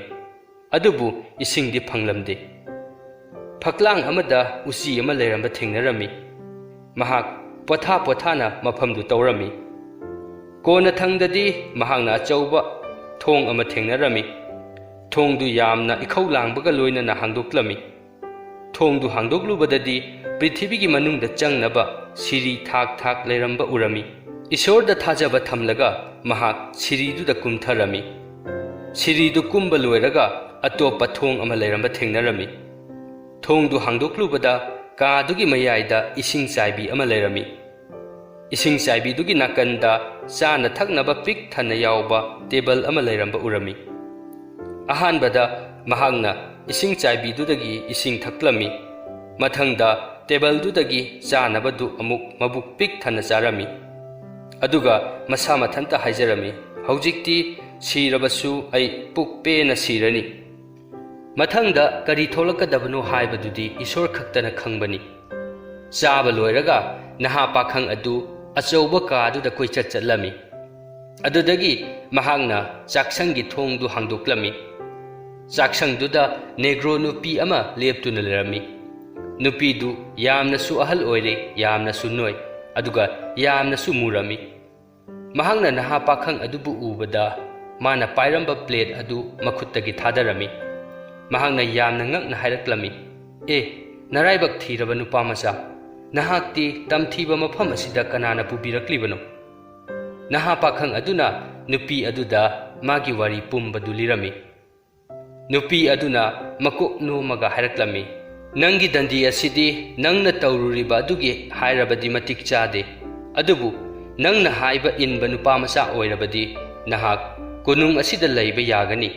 ꯑꯗꯨꯕꯨ ꯏꯁꯤꯡꯗꯤ ꯐꯪꯂꯝꯗꯦ꯫ ꯐꯛꯂꯥꯡ ꯑꯃꯗ ꯎꯆꯤ ꯑꯃ ꯂꯩꯔꯝꯕ ꯊꯦꯡꯅꯔꯝꯃꯤ꯫ ꯃꯍꯥꯛ ꯄꯣꯊꯥ ꯄꯣꯊꯥꯅ ꯃꯐꯝꯗꯨ ꯇꯧꯔꯝꯃꯤ꯫ ꯀꯣꯟꯅꯊꯪꯗꯗꯤ ꯃꯍꯥꯛꯅ ꯑꯆꯧꯕ ꯊꯣꯡ ꯑꯃ ꯊꯦꯡꯅꯔꯝꯃꯤ꯫ ꯊꯣꯡꯗꯨ ꯌꯥꯝꯅ ꯏꯈꯧ ꯂꯥꯡꯕꯒ ꯂꯣꯏꯅꯅ ꯍꯥꯡꯗꯣꯛꯂꯝꯃꯤ꯫ ꯊꯣꯡꯗꯨ ꯍꯥꯡꯗꯣꯛꯂꯨꯕꯗꯗꯤ ꯄ꯭ꯔꯤꯊꯤꯕꯤꯒꯤ ꯃꯅꯨꯡꯗ ꯆꯪꯅꯕ ꯁꯤꯔꯤ ꯊꯥꯛ ꯊꯥꯛ ꯂꯩꯔꯝꯕ ꯎꯔꯝꯃꯤ꯫ ꯏꯁꯣꯔꯗ ꯊꯥꯖꯕ ꯊꯝꯂꯒ ꯃꯍꯥꯛ ꯁꯤꯔꯤꯗꯨꯗ ꯀꯨꯝꯊꯔꯝꯃꯤ꯫ ꯁꯤꯔꯤꯗꯨ ꯀꯨꯝꯕ ꯂꯣꯏꯔꯒ ꯑꯇꯣꯞꯄ ꯊꯣꯡ ꯑꯃ ꯂꯩꯔꯝꯕ ꯊꯦꯡꯅꯔꯝꯃꯤ꯫ ꯊꯣꯡꯗꯨ ꯍꯥꯡꯗꯣꯛꯂꯨꯕꯗ ꯀꯥꯗꯨꯒꯤ ꯃꯌꯥꯏꯗ ꯏꯁꯤꯡ ꯆꯥꯏꯕꯤ ꯑꯃ ꯂꯩꯔꯝꯃꯤ꯫ ꯏꯁꯤꯡ ꯆꯥꯏꯕꯤꯗꯨꯒꯤ ꯅꯥꯀꯟꯗ ꯆꯥꯅ ꯊꯛꯅꯕ ꯄꯤꯛ ꯊꯟꯅ ꯌꯥꯎꯕ ꯇꯦꯕꯜ ꯑꯃ ꯂꯩꯔꯝꯕ ꯎꯔꯝꯃꯤ꯫ ꯑꯍꯥꯟꯕꯗ ꯃꯍꯥꯛꯅ ꯏꯁꯤꯡ ꯆꯥꯏꯕꯤꯗꯨꯗꯒꯤ ꯏꯁꯤꯡ ꯊꯛꯂꯝꯃꯤ꯫ ꯃꯊꯪꯗ ꯇꯦꯕꯜꯗꯨꯗꯒꯤ ꯆꯥꯅꯕꯗꯨ ꯑꯃꯨꯛ ꯃꯕꯨꯛ ꯄꯤꯛ ꯊꯟꯅ ꯆꯥꯔꯝꯃꯤ꯫ ꯑꯗꯨꯒ ꯃꯁꯥ ꯃꯊꯟꯇ ꯍꯥꯏꯖꯔꯝꯃꯤ, "ꯍꯧꯖꯤꯛꯇꯤ ꯁꯤꯔꯕꯁꯨ ꯑꯩ ꯄꯨꯛ ꯄꯦꯟꯅ ꯁꯤꯔꯅꯤ꯫ ꯃꯊꯪꯗ ꯀꯔꯤ ꯊꯣꯛꯂꯛꯀꯗꯕꯅꯣ ꯍꯥꯏꯕꯗꯨꯗꯤ ꯏꯁꯣꯔ ꯈꯛꯇꯅ ꯈꯪꯕꯅꯤ꯫ ꯆꯥꯕ ꯂꯣꯏꯔꯒ ꯅꯍꯥ ꯄꯥꯈꯪ ꯑꯗꯨ ꯑꯆꯧꯕ ꯀꯥꯗꯨꯗ ꯀꯣꯏꯆꯠ ꯆꯠꯂꯝꯃꯤ꯫ ꯑꯗꯨꯗꯒꯤ ꯃꯍꯥꯛꯅ ꯆꯥꯛꯁꯪꯒꯤ ꯊꯣꯡꯗꯨ ꯍꯥꯡꯗꯣꯛꯂꯝꯃꯤ꯫ ꯆꯥꯛꯁꯪꯗꯨꯗ ꯅꯦꯒ꯭ꯔꯣ ꯅꯨꯄꯤ ꯑꯃ ꯂꯦꯞꯇꯨꯅ ꯂꯩꯔꯝꯃꯤ꯫ ꯅꯨꯄꯤꯗꯨ ꯌꯥꯝꯅꯁꯨ ꯑꯍꯜ ꯑꯣꯏꯔꯦ, ꯌꯥꯝꯅꯁꯨ ꯅꯣꯏ, ꯑꯗꯨꯒ ꯌꯥꯝꯅꯁꯨ ꯃꯨꯔꯝꯃꯤ꯫ ꯃꯍꯥꯛꯅ ꯅꯍꯥ ꯄꯥꯈꯪ ꯑꯗꯨꯕꯨ ꯎꯕꯗ ꯃꯥꯅ ꯄꯥꯏꯔꯝꯕ ꯄ꯭ꯂꯦꯠ ꯑꯗꯨ ꯃꯈꯨꯠꯇꯒꯤ ꯊꯥꯗꯔꯝꯃꯤ꯫ ꯃꯍꯥꯛꯅ ꯌꯥꯝꯅ ꯉꯛꯅ ꯍꯥꯏꯔꯛꯂꯝꯃꯤ, "ꯑꯦ, ꯅꯔꯥꯏꯕꯛ ꯊꯤꯔꯕ ꯅꯨꯄꯥ ꯃꯆꯥ, ꯅꯍꯥꯛꯇꯤ ꯇꯝꯊꯤꯕ ꯃꯐꯝ ꯑꯁꯤꯗ ꯀꯅꯥꯅ ꯄꯨꯕꯤꯔꯛꯂꯤꯕꯅꯣ?" ꯅꯍꯥ ꯄꯥꯈꯪ ꯑꯗꯨꯅ ꯅꯨꯄꯤ ꯑꯗꯨꯗ ꯃꯥꯒꯤ ꯋꯥꯔꯤ ꯄꯨꯝꯕꯗꯨ ꯂꯤꯔꯝꯃꯤ꯫ ꯅꯨꯄꯤ ꯑꯗꯨꯅ ꯃꯀꯣꯛ ꯅꯣꯝꯃꯒ ꯍꯥꯏꯔꯛꯂꯝꯃꯤ, "ꯅꯪꯒꯤ ꯗꯟꯗꯤ ꯑꯁꯤꯗꯤ ꯅꯪꯅ ꯇꯧꯔꯨꯔꯤꯕ ꯑꯗꯨꯒꯤ ꯍꯥꯏꯔꯕꯗꯤ ꯃꯇꯤꯛ ꯆꯥꯗꯦ, ꯑꯗꯨꯕꯨ ꯅꯪꯅ ꯍꯥꯏꯕ ꯏꯟꯕ ꯅꯨꯄꯥ ꯃꯆꯥ ꯑꯣꯏꯔꯕꯗꯤ "ꯅꯍꯥꯛ ꯀꯣꯅꯨꯡ ꯑꯁꯤꯗ ꯂꯩꯕ ꯌꯥꯒꯅꯤ꯫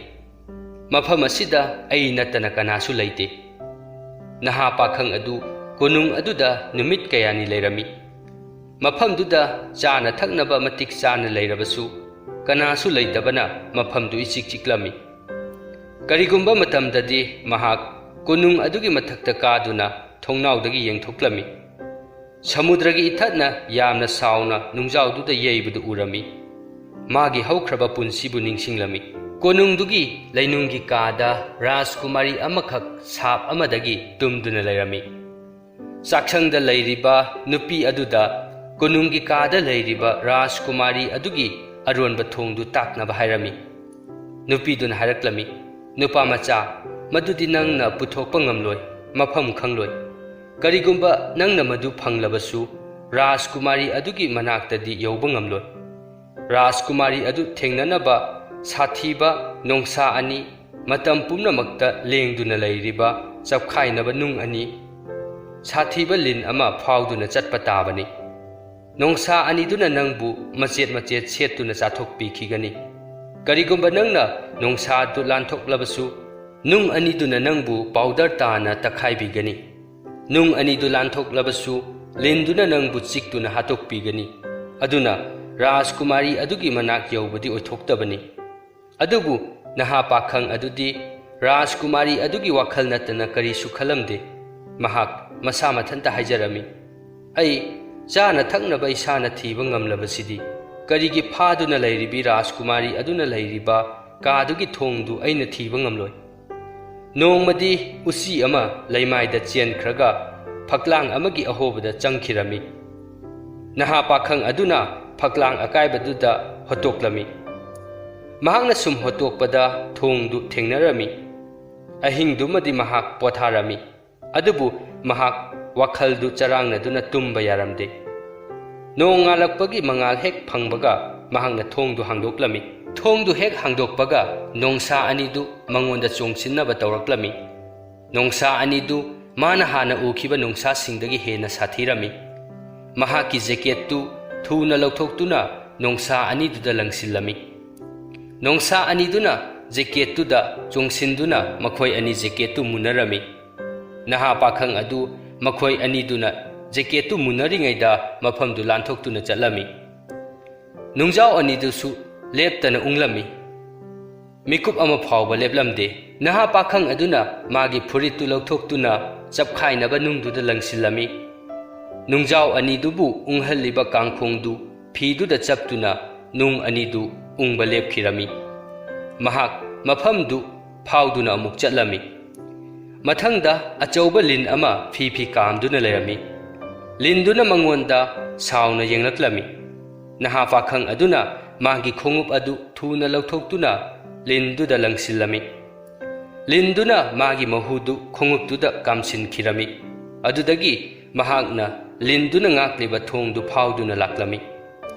ꯃꯐꯝ ꯑꯁꯤꯗ ꯑꯩ ꯅꯠꯇꯅ ꯀꯅꯥꯁꯨ ꯂꯩꯇꯦ꯫" ꯅꯍꯥ ꯄꯥꯈꯪ ꯑꯗꯨ ꯀꯣꯅꯨꯡ ꯑꯗꯨꯗ ꯅꯨꯃꯤꯠ ꯀꯌꯥꯅꯤ ꯂꯩꯔꯝꯃꯤ꯫ ꯃꯐꯝꯗꯨꯗ ꯆꯥꯅ ꯊꯛꯅꯕ ꯃꯇꯤꯛ ꯆꯥꯅ ꯂꯩꯔꯕꯁꯨ, ꯀꯅꯥꯁꯨ ꯂꯩꯇꯕꯅ ꯃꯐꯝꯗꯨ ꯏꯆꯤꯛ ꯆꯤꯛꯂꯝꯃꯤ꯫ ꯀꯔꯤꯒꯨꯝꯕ ꯃꯇꯝꯗꯗꯤ ꯃꯍꯥꯛ ꯀꯣꯅꯨꯡ ꯑꯗꯨꯒꯤ ꯃꯊꯛꯇ ꯀꯥꯗꯨꯅ ꯊꯣꯡꯅꯥꯎꯗꯒꯤ ꯌꯦꯡꯊꯣꯛꯂꯝꯃꯤ꯫ ꯁꯃꯨꯗ꯭ꯔꯒꯤ ꯏꯊꯠꯅ ꯌꯥꯝꯅ ꯁꯥꯎꯅ ꯅꯨꯡꯖꯥꯎꯗꯨꯗ ꯌꯩꯕꯗꯨ ꯎꯔꯝꯃꯤ꯫ ꯃꯥꯒꯤ ꯍꯧꯈ꯭ꯔꯕ ꯄꯨꯟꯁꯤꯕꯨ ꯅꯤꯡꯁꯤꯡꯂꯝꯃꯤ꯫ ꯀꯣꯅꯨꯡꯗꯨꯒꯤ ꯂꯩꯅꯨꯡꯒꯤ ꯀꯥꯗ ꯔꯥꯖꯀꯨꯃꯥꯔꯤ ꯑꯃꯈꯛ ꯁꯥꯞ ꯑꯃꯗꯒꯤ ꯇꯨꯝꯗꯨꯅ ꯂꯩꯔꯝꯃꯤ꯫ ꯆꯥꯛꯁꯪꯗ ꯂꯩꯔꯤꯕ ꯅꯨꯄꯤ ꯑꯗꯨꯗ ꯀꯣꯅꯨꯡꯒꯤ ꯀꯥꯗ ꯂꯩꯔꯤꯕ ꯔꯥꯖꯀꯨꯃꯥꯔꯤ ꯑꯗꯨꯒꯤ ꯑꯔꯣꯟꯕ ꯊꯣꯡꯗꯨ ꯇꯥꯛꯅꯕ ꯍꯥꯏꯔꯝꯃꯤ꯫ ꯅꯨꯄꯤꯗꯨꯅ ꯍꯥꯏꯔꯛꯂꯝꯃꯤ, "ꯅꯨꯄꯥ ꯃꯆꯥ, ꯃꯗꯨꯗꯤ ꯅꯪꯅ ꯄꯨꯊꯣꯛꯄ ꯉꯝꯂꯣꯏ, ꯃꯐꯝ ꯈꯪꯂꯣꯏ꯫ ꯀꯔꯤꯒꯨꯝꯕ ꯅꯪꯅ ꯃꯗꯨ ꯐꯪꯂꯕꯁꯨ, ꯔꯥꯖꯀꯨꯃꯥꯔꯤ ꯑꯗꯨꯒꯤ ꯃꯅꯥꯛꯇꯗꯤ ꯌꯧꯕ ꯉꯝꯂꯣꯏ꯫" ꯔꯥꯖꯀꯨꯃꯥꯔꯤ ꯑꯗꯨ ꯊꯦꯡꯅꯅꯕ ꯁꯥꯊꯤꯕ ꯅꯣꯡꯁꯥ ꯑꯅꯤ, ꯃꯇꯝ ꯄꯨꯝꯅꯃꯛꯇ ꯂꯦꯡꯗꯨꯅ ꯂꯩꯔꯤꯕ ꯆꯞꯈꯥꯏꯅꯕ ꯅꯨꯡ ꯑꯅꯤ, ꯁꯥꯊꯤꯕ ꯂꯤꯟ ꯑꯃ ꯐꯥꯎꯗꯨꯅ ꯆꯠꯄ ꯇꯥꯕꯅꯤ꯫ ꯅꯣꯡꯁꯥ ꯑꯅꯤꯗꯨꯅ ꯅꯪꯕꯨ ꯃꯆꯦꯠ ꯃꯆꯦꯠ ꯁꯦꯠꯇꯨꯅ ꯆꯥꯊꯣꯛꯄꯤꯈꯤꯒꯅꯤ꯫ ꯀꯔꯤꯒꯨꯝꯕ ꯅꯪꯅ ꯅꯣꯡꯁꯥꯗꯨ ꯂꯥꯟꯊꯣꯛꯂꯕꯁꯨ, ꯅꯨꯡ ꯑꯅꯤꯗꯨꯅ ꯅꯪꯕꯨ ꯄꯥꯎꯗꯔ ꯇꯥꯅ ꯇꯛꯈꯥꯏꯕꯤꯒꯅꯤ꯫ ꯅꯨꯡ ꯑꯅꯤꯗꯨ ꯂꯥꯟꯊꯣꯛꯂꯕꯁꯨ, ꯂꯤꯟꯗꯨꯅ ꯅꯪꯕꯨ ꯆꯤꯛꯇꯨꯅ ꯍꯥꯠꯇꯣꯛꯄꯤꯒꯅꯤ꯫ ꯑꯗꯨꯅ ꯔꯥꯖꯀꯨꯃꯥꯔꯤ ꯑꯗꯨꯒꯤ ꯃꯅꯥꯛ ꯌꯧꯕꯗꯤ ꯑꯣꯏꯊꯣꯛꯇꯕꯅꯤ꯫ ꯑꯗꯨꯕꯨ ꯅꯍꯥ ꯄꯥꯈꯪ ꯑꯗꯨꯗꯤ ꯔꯥꯖꯀꯨꯃꯥꯔꯤ ꯑꯗꯨꯒꯤ ꯋꯥꯈꯜ ꯅꯠꯇꯅ ꯀꯔꯤꯁꯨ ꯈꯜꯂꯝꯗꯦ꯫ ꯃꯍꯥꯛ ꯃꯁꯥ ꯃꯊꯟꯇ ꯍꯥꯏꯖꯔꯝꯃꯤ, "ꯑꯩ ꯆꯥꯅ ꯊꯛꯅꯕ ꯏꯁꯥꯅ ꯊꯤꯕ ꯉꯝꯂꯕꯁꯤꯗꯤ, ꯀꯔꯤꯒꯤ ꯐꯥꯗꯨꯅ ꯂꯩꯔꯤꯕꯤ ꯔꯥꯖꯀꯨꯃꯥꯔꯤ ꯑꯗꯨꯅ ꯂꯩꯔꯤꯕ ꯀꯥꯗꯨꯒꯤ ꯊꯣꯡꯗꯨ ꯑꯩꯅ ꯊꯤꯕ ꯉꯝꯂꯣꯏ?" ꯅꯣꯡꯃꯗꯤ ꯎꯆꯤ ꯑꯃ ꯂꯩꯃꯥꯏꯗ ꯆꯦꯟꯈ꯭ꯔꯒ ꯐꯛꯂꯥꯡ ꯑꯃꯒꯤ ꯑꯍꯣꯕꯗ ꯆꯪꯈꯤꯔꯝꯃꯤ꯫ ꯅꯍꯥ ꯄꯥꯈꯪ ꯑꯗꯨꯅ ꯐꯛꯂꯥꯡ ꯑꯀꯥꯏꯕꯗꯨꯗ ꯍꯣꯠꯇꯣꯛꯂꯝꯃꯤ꯫ ꯃꯍꯥꯛꯅ ꯁꯨꯝ ꯍꯣꯠꯇꯣꯛꯄꯗ ꯊꯣꯡꯗꯨ ꯊꯦꯡꯅꯔꯝꯃꯤ꯫ ꯑꯍꯤꯡꯗꯨꯃꯗꯤ ꯃꯍꯥꯛ ꯄꯣꯊꯥꯔꯝꯃꯤ꯫ ꯑꯗꯨꯕꯨ ꯃꯍꯥꯛ ꯋꯥꯈꯜꯗꯨ ꯆꯔꯥꯡꯅꯗꯨꯅ ꯇꯨꯝꯕ ꯌꯥꯔꯝꯗꯦ꯫ ꯅꯣꯡꯉꯥꯜꯂꯛꯄꯒꯤ ꯃꯉꯥꯜ ꯍꯦꯛ ꯐꯪꯕꯒ ꯃꯍꯥꯛꯅ ꯊꯣꯡꯗꯨ ꯍꯥꯡꯗꯣꯛꯂꯝꯃꯤ꯫ ꯊꯣꯡꯗꯨ ꯍꯦꯛ ꯍꯥꯡꯗꯣꯛꯄꯒ ꯅꯣꯡꯁꯥ ꯑꯅꯤꯗꯨ ꯃꯉꯣꯟꯗ ꯆꯣꯡꯁꯤꯟꯅꯕ ꯇꯧꯔꯛꯂꯝꯃꯤ꯫ ꯅꯣꯡꯁꯥ ꯑꯅꯤꯗꯨ ꯃꯥꯅ ꯍꯥꯟꯅ ꯎꯈꯤꯕ ꯅꯣꯡꯁꯥꯁꯤꯡꯗꯒꯤ ꯍꯦꯟꯅ ꯁꯥꯊꯤꯔꯝꯃꯤ꯫ ꯃꯍꯥꯛꯀꯤ ꯖꯦꯀꯦꯠꯇꯨ ꯊꯨꯅ ꯂꯧꯊꯣꯛꯇꯨꯅ ꯅꯣꯡꯁꯥ ꯑꯅꯤꯗꯨꯗ ꯂꯪꯁꯤꯜꯂꯝꯃꯤ꯫ ꯅꯣꯡꯁꯥ ꯑꯅꯤꯗꯨꯅ ꯖꯦꯀꯦꯠꯇꯨꯗ ꯆꯣꯡꯁꯤꯟꯗꯨꯅ ꯃꯈꯣꯏ ꯑꯅꯤ ꯖꯦꯀꯦꯠꯇꯨ ꯃꯨꯟꯅꯔꯝꯃꯤ꯫ ꯅꯍꯥ ꯄꯥꯈꯪ ꯑꯗꯨ ꯃꯈꯣꯏ ꯑꯅꯤꯗꯨꯅ ꯖꯦꯀꯦꯠꯇꯨ ꯃꯨꯟꯅꯔꯤꯉꯩꯗ ꯃꯐꯝꯗꯨ ꯂꯥꯟꯊꯣꯛꯇꯨꯅ ꯆꯠꯂꯝꯃꯤ꯫ ꯅꯨꯡꯖꯥꯎ ꯑꯅꯤꯗꯨꯁꯨ ꯂꯦꯞꯇꯅ ꯎꯪꯂꯝꯃꯤ꯫ ꯃꯤꯀꯨꯞ ꯑꯃ ꯐꯥꯎꯕ ꯂꯦꯞꯂꯝꯗꯦ꯫ ꯅꯍꯥ ꯄꯥꯈꯪ ꯑꯗꯨꯅ ꯃꯥꯒꯤ ꯐꯨꯔꯤꯠꯇꯨ ꯂꯧꯊꯣꯛꯇꯨꯅ ꯆꯞꯈꯥꯏꯅꯕ ꯅꯨꯡꯗꯨꯗ ꯂꯪꯁꯤꯜꯂꯝꯃꯤ꯫ ꯅꯨꯡꯖꯥꯎ ꯑꯅꯤꯗꯨꯕꯨ ꯎꯪꯍꯜꯂꯤꯕ ꯀꯥꯡꯈꯣꯡꯗꯨ ꯐꯤꯗꯨꯗ ꯆꯞꯇꯨꯅ ꯅꯨꯡ ꯑꯅꯤꯗꯨ ꯎꯪꯕ ꯂꯦꯞꯈꯤꯔꯝꯃꯤ꯫ ꯃꯍꯥꯛ ꯃꯐꯝꯗꯨ ꯐꯥꯎꯗꯨꯅ ꯑꯃꯨꯛ ꯆꯠꯂꯝꯃꯤ꯫ ꯃꯊꯪꯗ ꯑꯆꯧꯕ ꯂꯤꯟ ꯑꯃ ꯐꯤ ꯐꯤ ꯀꯥꯝꯗꯨꯅ ꯂꯩꯔꯝꯃꯤ꯫ ꯂꯤꯟꯗꯨꯅ ꯃꯉꯣꯟꯗ ꯁꯥꯎꯅ ꯌꯦꯡꯂꯛꯂꯝꯃꯤ꯫ ꯅꯍꯥ ꯄꯥꯈꯪ ꯑꯗꯨꯅ ꯃꯥꯒꯤ ꯈꯣꯡꯎꯞ ꯑꯗꯨ ꯊꯨꯅ ꯂꯧꯊꯣꯛꯇꯨꯅ ꯂꯤꯟꯗꯨꯗ ꯂꯪꯁꯤꯜꯂꯝꯃꯤ꯫ ꯂꯤꯟꯗꯨꯅ ꯃꯥꯒꯤ ꯃꯍꯨꯗꯨ ꯈꯣꯡꯎꯞꯇꯨꯗ ꯀꯥꯝꯁꯤꯟꯈꯤꯔꯝꯃꯤ꯫ ꯑꯗꯨꯗꯒꯤ ꯃꯍꯥꯛꯅ ꯂꯤꯟꯗꯨꯅ ꯉꯥꯛꯂꯤꯕ ꯊꯣꯡꯗꯨ ꯐꯥꯎꯗꯨꯅ ꯂꯥꯛꯂꯝꯃꯤ꯫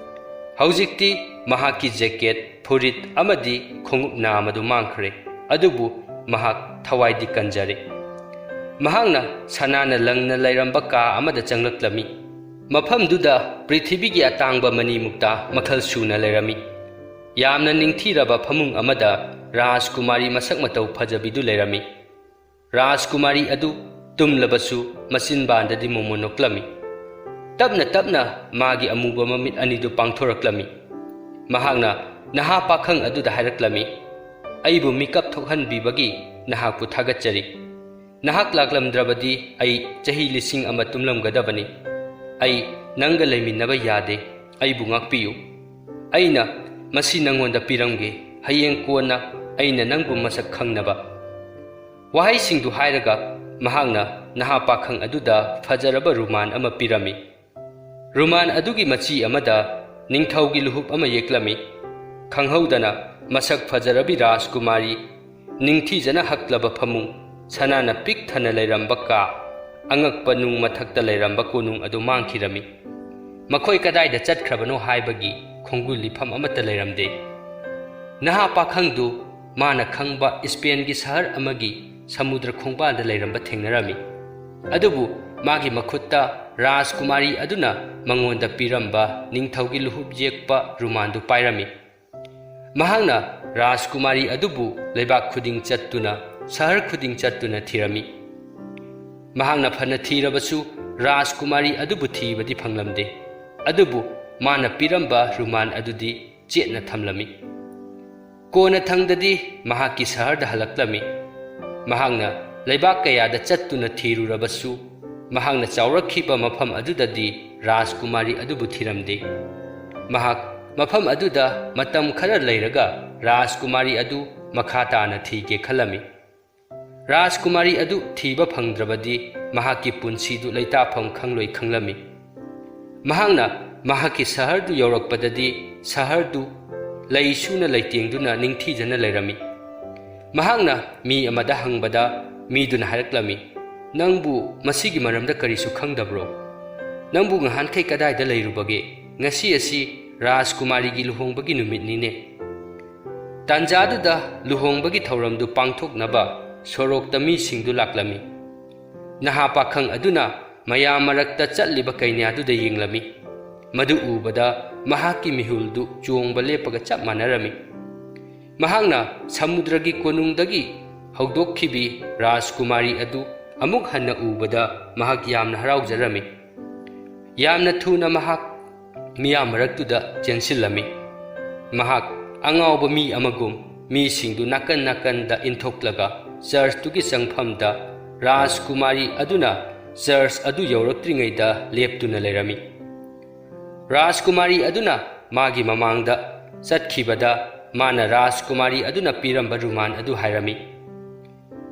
ꯍꯧꯖꯤꯛꯇꯤ ꯃꯍꯥꯛꯀꯤ ꯖꯦꯀꯦꯠ, ꯐꯨꯔꯤꯠ ꯑꯃꯗꯤ ꯈꯣꯡꯎꯞ ꯅꯥꯝꯃꯗꯨ ꯃꯥꯡꯈ꯭ꯔꯦ꯫ ꯑꯗꯨꯕꯨ ꯃꯍꯥꯛ ꯊꯋꯥꯏꯗꯤ ꯀꯟꯖꯔꯦ꯫ ꯃꯍꯥꯛꯅ ꯁꯅꯥꯅ ꯂꯪꯅ ꯂꯩꯔꯝꯕ ꯀꯥ ꯑꯃꯗ ꯆꯪꯂꯛꯂꯝꯃꯤ꯫ ꯃꯐꯝꯗꯨꯗ ꯄ꯭ꯔꯤꯊꯤꯕꯤꯒꯤ ꯑꯇꯥꯡꯕ ꯃꯅꯤ ꯃꯨꯛꯇꯥ ꯃꯈꯜ ꯁꯨꯅ ꯂꯩꯔꯝꯃꯤ꯫ ꯌꯥꯝꯅ ꯅꯤꯡꯊꯤꯔꯕ ꯐꯃꯨꯡ ꯑꯃꯗ ꯔꯥꯖꯀꯨꯃꯥꯔꯤ ꯃꯁꯛ ꯃꯇꯧ ꯐꯖꯕꯤꯗꯨ ꯂꯩꯔꯝꯃꯤ꯫ ꯔꯥꯖꯀꯨꯃꯥꯔꯤ ꯑꯗꯨ ꯇꯨꯝꯂꯕꯁꯨ ꯃꯆꯤꯟꯕꯥꯟꯗꯗꯤ ꯃꯣꯃꯣꯟ ꯅꯣꯛꯂꯝꯃꯤ꯫ ꯇꯞꯅ ꯇꯞꯅ ꯃꯥꯒꯤ ꯑꯃꯨꯕ ꯃꯃꯤꯠ ꯑꯅꯤꯗꯨ ꯄꯥꯡꯊꯣꯔꯛꯂꯝꯃꯤ꯫ ꯃꯍꯥꯛꯅ ꯅꯍꯥ ꯄꯥꯈꯪ ꯑꯗꯨꯗ ꯍꯥꯏꯔꯛꯂꯝꯃꯤ, "ꯑꯩꯕꯨ ꯃꯤꯀꯞ ꯊꯣꯛꯍꯟꯕꯤꯕꯒꯤ ꯅꯍꯥꯛꯄꯨ ꯊꯥꯒꯠꯆꯔꯤ꯫ ꯅꯍꯥꯛ ꯂꯥꯛꯂꯝꯗ꯭ꯔꯕꯗꯤ ꯑꯩ ꯆꯍꯤ ꯂꯤꯁꯤꯡ ꯑꯃ ꯇꯨꯝꯂꯝꯒꯗꯕꯅꯤ꯫ ꯑꯩ ꯅꯪꯒ ꯂꯩꯃꯤꯟꯅꯕ ꯌꯥꯗꯦ꯫ ꯑꯩꯕꯨ ꯉꯥꯛꯄꯤꯌꯨ꯫ ꯑꯩꯅ ꯃꯁꯤ ꯅꯪꯉꯣꯟꯗ ꯄꯤꯔꯝꯒꯦ, ꯍꯌꯦꯡ ꯀꯣꯟꯅ ꯑꯩꯅ ꯅꯪꯕꯨ ꯃꯁꯛ ꯈꯪꯅꯕ"꯫ ꯋꯥꯍꯩꯁꯤꯡꯗꯨ ꯍꯥꯏꯔꯒ ꯃꯍꯥꯛꯅ ꯅꯍꯥ ꯄꯥꯈꯪ ꯑꯗꯨꯗ ꯐꯖꯔꯕ ꯔꯨꯃꯥꯟ ꯑꯃ ꯄꯤꯔꯝꯃꯤ꯫ ꯔꯨꯃꯥꯟ ꯑꯗꯨꯒꯤ ꯃꯆꯤ ꯑꯃꯗ ꯅꯤꯡꯊꯧꯒꯤ ꯂꯨꯍꯨꯞ ꯑꯃ ꯌꯦꯛꯂꯝꯃꯤ꯫ ꯈꯪꯍꯧꯗꯅ ꯃꯁꯛ ꯐꯖꯔꯕꯤ ꯔꯥꯖꯀꯨꯃꯥꯔꯤ, ꯅꯤꯡꯊꯤꯖꯅ ꯍꯛꯂꯕ ꯐꯃꯨꯡ, ꯁꯅꯥꯅ ꯄꯤꯛ ꯊꯟꯅ ꯂꯩꯔꯝꯕ ꯀꯥ, ꯑꯉꯛꯄ ꯅꯨꯡ ꯃꯊꯛꯇ ꯂꯩꯔꯝꯕ ꯀꯣꯅꯨꯡ ꯑꯗꯨ ꯃꯥꯡꯈꯤꯔꯝꯃꯤ꯫ ꯃꯈꯣꯏ ꯀꯗꯥꯏꯗ ꯆꯠꯈ꯭ꯔꯕꯅꯣ ꯍꯥꯏꯕꯒꯤ ꯈꯣꯡꯒꯨꯜ ꯂꯤꯐꯝ ꯑꯃꯠꯇ ꯂꯩꯔꯝꯗꯦ꯫ ꯅꯍꯥ ꯄꯥꯈꯪꯗꯨ ꯃꯥꯅ ꯈꯪꯕ ꯏꯁꯄꯦꯟꯒꯤ ꯁꯍꯔ ꯑꯃꯒꯤ ꯁꯃꯨꯗ꯭ꯔ ꯈꯣꯡꯕꯥꯜꯗ ꯂꯩꯔꯝꯕ ꯊꯦꯡꯅꯔꯝꯃꯤ꯫ ꯑꯗꯨꯕꯨ ꯃꯥꯒꯤ ꯃꯈꯨꯠꯇ ꯔꯥꯖꯀꯨꯃꯥꯔꯤ ꯑꯗꯨꯅ ꯃꯉꯣꯟꯗ ꯄꯤꯔꯝꯕ ꯅꯤꯡꯊꯧꯒꯤ ꯂꯨꯍꯨꯞ ꯌꯦꯛꯄ ꯔꯨꯃꯥꯟꯗꯨ ꯄꯥꯏꯔꯝꯃꯤ꯫ ꯃꯍꯥꯛꯅ ꯔꯥꯖꯀꯨꯃꯥꯔꯤ ꯑꯗꯨꯕꯨ ꯂꯩꯕꯥꯛ ꯈꯨꯗꯤꯡ ꯆꯠꯇꯨꯅ, ꯁꯍꯔ ꯈꯨꯗꯤꯡ ꯆꯠꯇꯨꯅ ꯊꯤꯔꯝꯃꯤ꯫ ꯃꯍꯥꯛꯅ ꯐꯅ ꯊꯤꯔꯕꯁꯨ ꯔꯥꯖꯀꯨꯃꯥꯔꯤ ꯑꯗꯨꯕꯨ ꯊꯤꯕꯗꯤ ꯐꯪꯂꯝꯗꯦ꯫ ꯑꯗꯨꯕꯨ ꯃꯥꯅ ꯄꯤꯔꯝꯕ ꯔꯨꯃꯥꯟ ꯑꯗꯨꯗꯤ ꯆꯦꯠꯅ ꯊꯝꯂꯝꯃꯤ꯫ ꯀꯣꯟꯅꯊꯪꯗꯗꯤ ꯃꯍꯥꯛꯀꯤ ꯁꯍꯔꯗ ꯍꯜꯂꯛꯂꯝꯃꯤ꯫ ꯃꯍꯥꯛꯅ ꯂꯩꯕꯥꯛ ꯀꯌꯥꯗ ꯆꯠꯇꯨꯅ ꯊꯤꯔꯨꯔꯕꯁꯨ, ꯃꯍꯥꯛꯅ ꯆꯥꯎꯔꯛꯈꯤꯕ ꯃꯐꯝ ꯑꯗꯨꯗꯗꯤ ꯔꯥꯖꯀꯨꯃꯥꯔꯤ ꯑꯗꯨꯕꯨ ꯊꯤꯔꯝꯗꯦ꯫ ꯃꯍꯥꯛ ꯃꯐꯝ ꯑꯗꯨꯗ ꯃꯇꯝ ꯈꯔ ꯂꯩꯔꯒ ꯔꯥꯖꯀꯨꯃꯥꯔꯤ ꯑꯗꯨ ꯃꯈꯥ ꯇꯥꯅ ꯊꯤꯒꯦ ꯈꯜꯂꯝꯃꯤ꯫ ꯔꯥꯖꯀꯨꯃꯥꯔꯤ ꯑꯗꯨ ꯊꯤꯕ ꯐꯪꯗ꯭ꯔꯕꯗꯤ ꯃꯍꯥꯛꯀꯤ ꯄꯨꯟꯁꯤꯗꯨ ꯂꯩꯇꯥꯐꯝ ꯈꯪꯂꯣꯏ ꯈꯪꯂꯝꯃꯤ꯫ ꯃꯍꯥꯛꯅ ꯃꯍꯥꯛꯀꯤ ꯁꯍꯔꯗꯨ ꯌꯧꯔꯛꯄꯗꯗꯤ ꯁꯍꯔꯗꯨ ꯂꯩ ꯁꯨꯅ ꯂꯩꯇꯦꯡꯗꯨꯅ ꯅꯤꯡꯊꯤꯖꯅ ꯂꯩꯔꯝꯃꯤ꯫ ꯃꯍꯥꯛꯅ ꯃꯤ ꯑꯃꯗ ꯍꯪꯕꯗ ꯃꯤꯗꯨꯅ ꯍꯥꯏꯔꯛꯂꯝꯃꯤ, "ꯅꯪꯕꯨ ꯃꯁꯤꯒꯤ ꯃꯔꯝꯗ ꯀꯔꯤꯁꯨ ꯈꯪꯗꯕ꯭ꯔꯣ? ꯅꯪꯕꯨ ꯉꯍꯥꯟꯈꯩ ꯀꯗꯥꯏꯗ ꯂꯩꯔꯨꯕꯒꯦ? ꯉꯁꯤ ꯑꯁꯤ ꯔꯥꯖꯀꯨꯃꯥꯔꯤꯒꯤ ꯂꯨꯍꯣꯡꯕꯒꯤ ꯅꯨꯃꯤꯠꯅꯤꯅꯦ꯫" ꯇꯥꯟꯖꯥꯗꯨꯗ ꯂꯨꯍꯣꯡꯕꯒꯤ ꯊꯧꯔꯝꯗꯨ ꯄꯥꯡꯊꯣꯛꯅꯕ ꯁꯣꯔꯣꯛꯇ ꯃꯤꯁꯤꯡꯗꯨ ꯂꯥꯛꯂꯝꯃꯤ꯫ ꯅꯍꯥ ꯄꯥꯈꯪ ꯑꯗꯨꯅ ꯃꯌꯥꯝ ꯃꯔꯛꯇ ꯆꯠꯂꯤꯕ ꯀꯩꯅ꯭ꯌꯥꯗꯨꯗ ꯌꯦꯡꯂꯝꯃꯤ꯫ ꯃꯗꯨ ꯎꯕꯗ ꯃꯍꯥꯛꯀꯤ ꯃꯤꯍꯨꯜꯗꯨ ꯆꯣꯡꯕ ꯂꯦꯞꯄꯒ ꯆꯞ ꯃꯥꯟꯅꯔꯝꯃꯤ꯫ ꯃꯍꯥꯛꯅ ꯁꯃꯨꯗ꯭ꯔꯒꯤ ꯀꯣꯅꯨꯡꯗꯒꯤ ꯍꯧꯗꯣꯛꯈꯤꯕꯤ ꯔꯥꯖꯀꯨꯃꯥꯔꯤ ꯑꯗꯨ ꯑꯃꯨꯛ ꯍꯟꯅ ꯎꯕꯗ ꯃꯍꯥꯛ ꯌꯥꯝꯅ ꯍꯔꯥꯎꯖꯔꯝꯃꯤ꯫ ꯌꯥꯝꯅ ꯊꯨꯅ ꯃꯍꯥꯛ ꯃꯤꯌꯥꯝ ꯃꯔꯛꯇꯨꯗ ꯆꯦꯟꯁꯤꯜꯂꯝꯃꯤ꯫ ꯃꯍꯥꯛ ꯑꯉꯥꯎꯕ ꯃꯤ ꯑꯃꯒꯨꯝ ꯃꯤꯁꯤꯡꯗꯨ ꯅꯥꯀꯟ ꯅꯥꯀꯟꯗ ꯏꯟꯊꯣꯛꯂꯒ ꯆꯔꯆꯇꯨꯒꯤ ꯆꯪꯐꯝꯗ ꯔꯥꯖꯀꯨꯃꯥꯔꯤ ꯑꯗꯨꯅ ꯆꯔꯆ ꯑꯗꯨ ꯌꯧꯔꯛꯇ꯭ꯔꯤꯉꯩꯗ ꯂꯦꯞꯇꯨꯅ ꯂꯩꯔꯝꯃꯤ꯫ ꯔꯥꯖꯀꯨꯃꯥꯔꯤ ꯑꯗꯨꯅ ꯃꯥꯒꯤ ꯃꯃꯥꯡꯗ ꯆꯠꯈꯤꯕꯗ ꯃꯥꯅ ꯔꯥꯖꯀꯨꯃꯥꯔꯤ ꯑꯗꯨꯅ ꯄꯤꯔꯝꯕ ꯔꯨꯃꯥꯟ ꯑꯗꯨ ꯍꯥꯏꯔꯝꯃꯤ꯫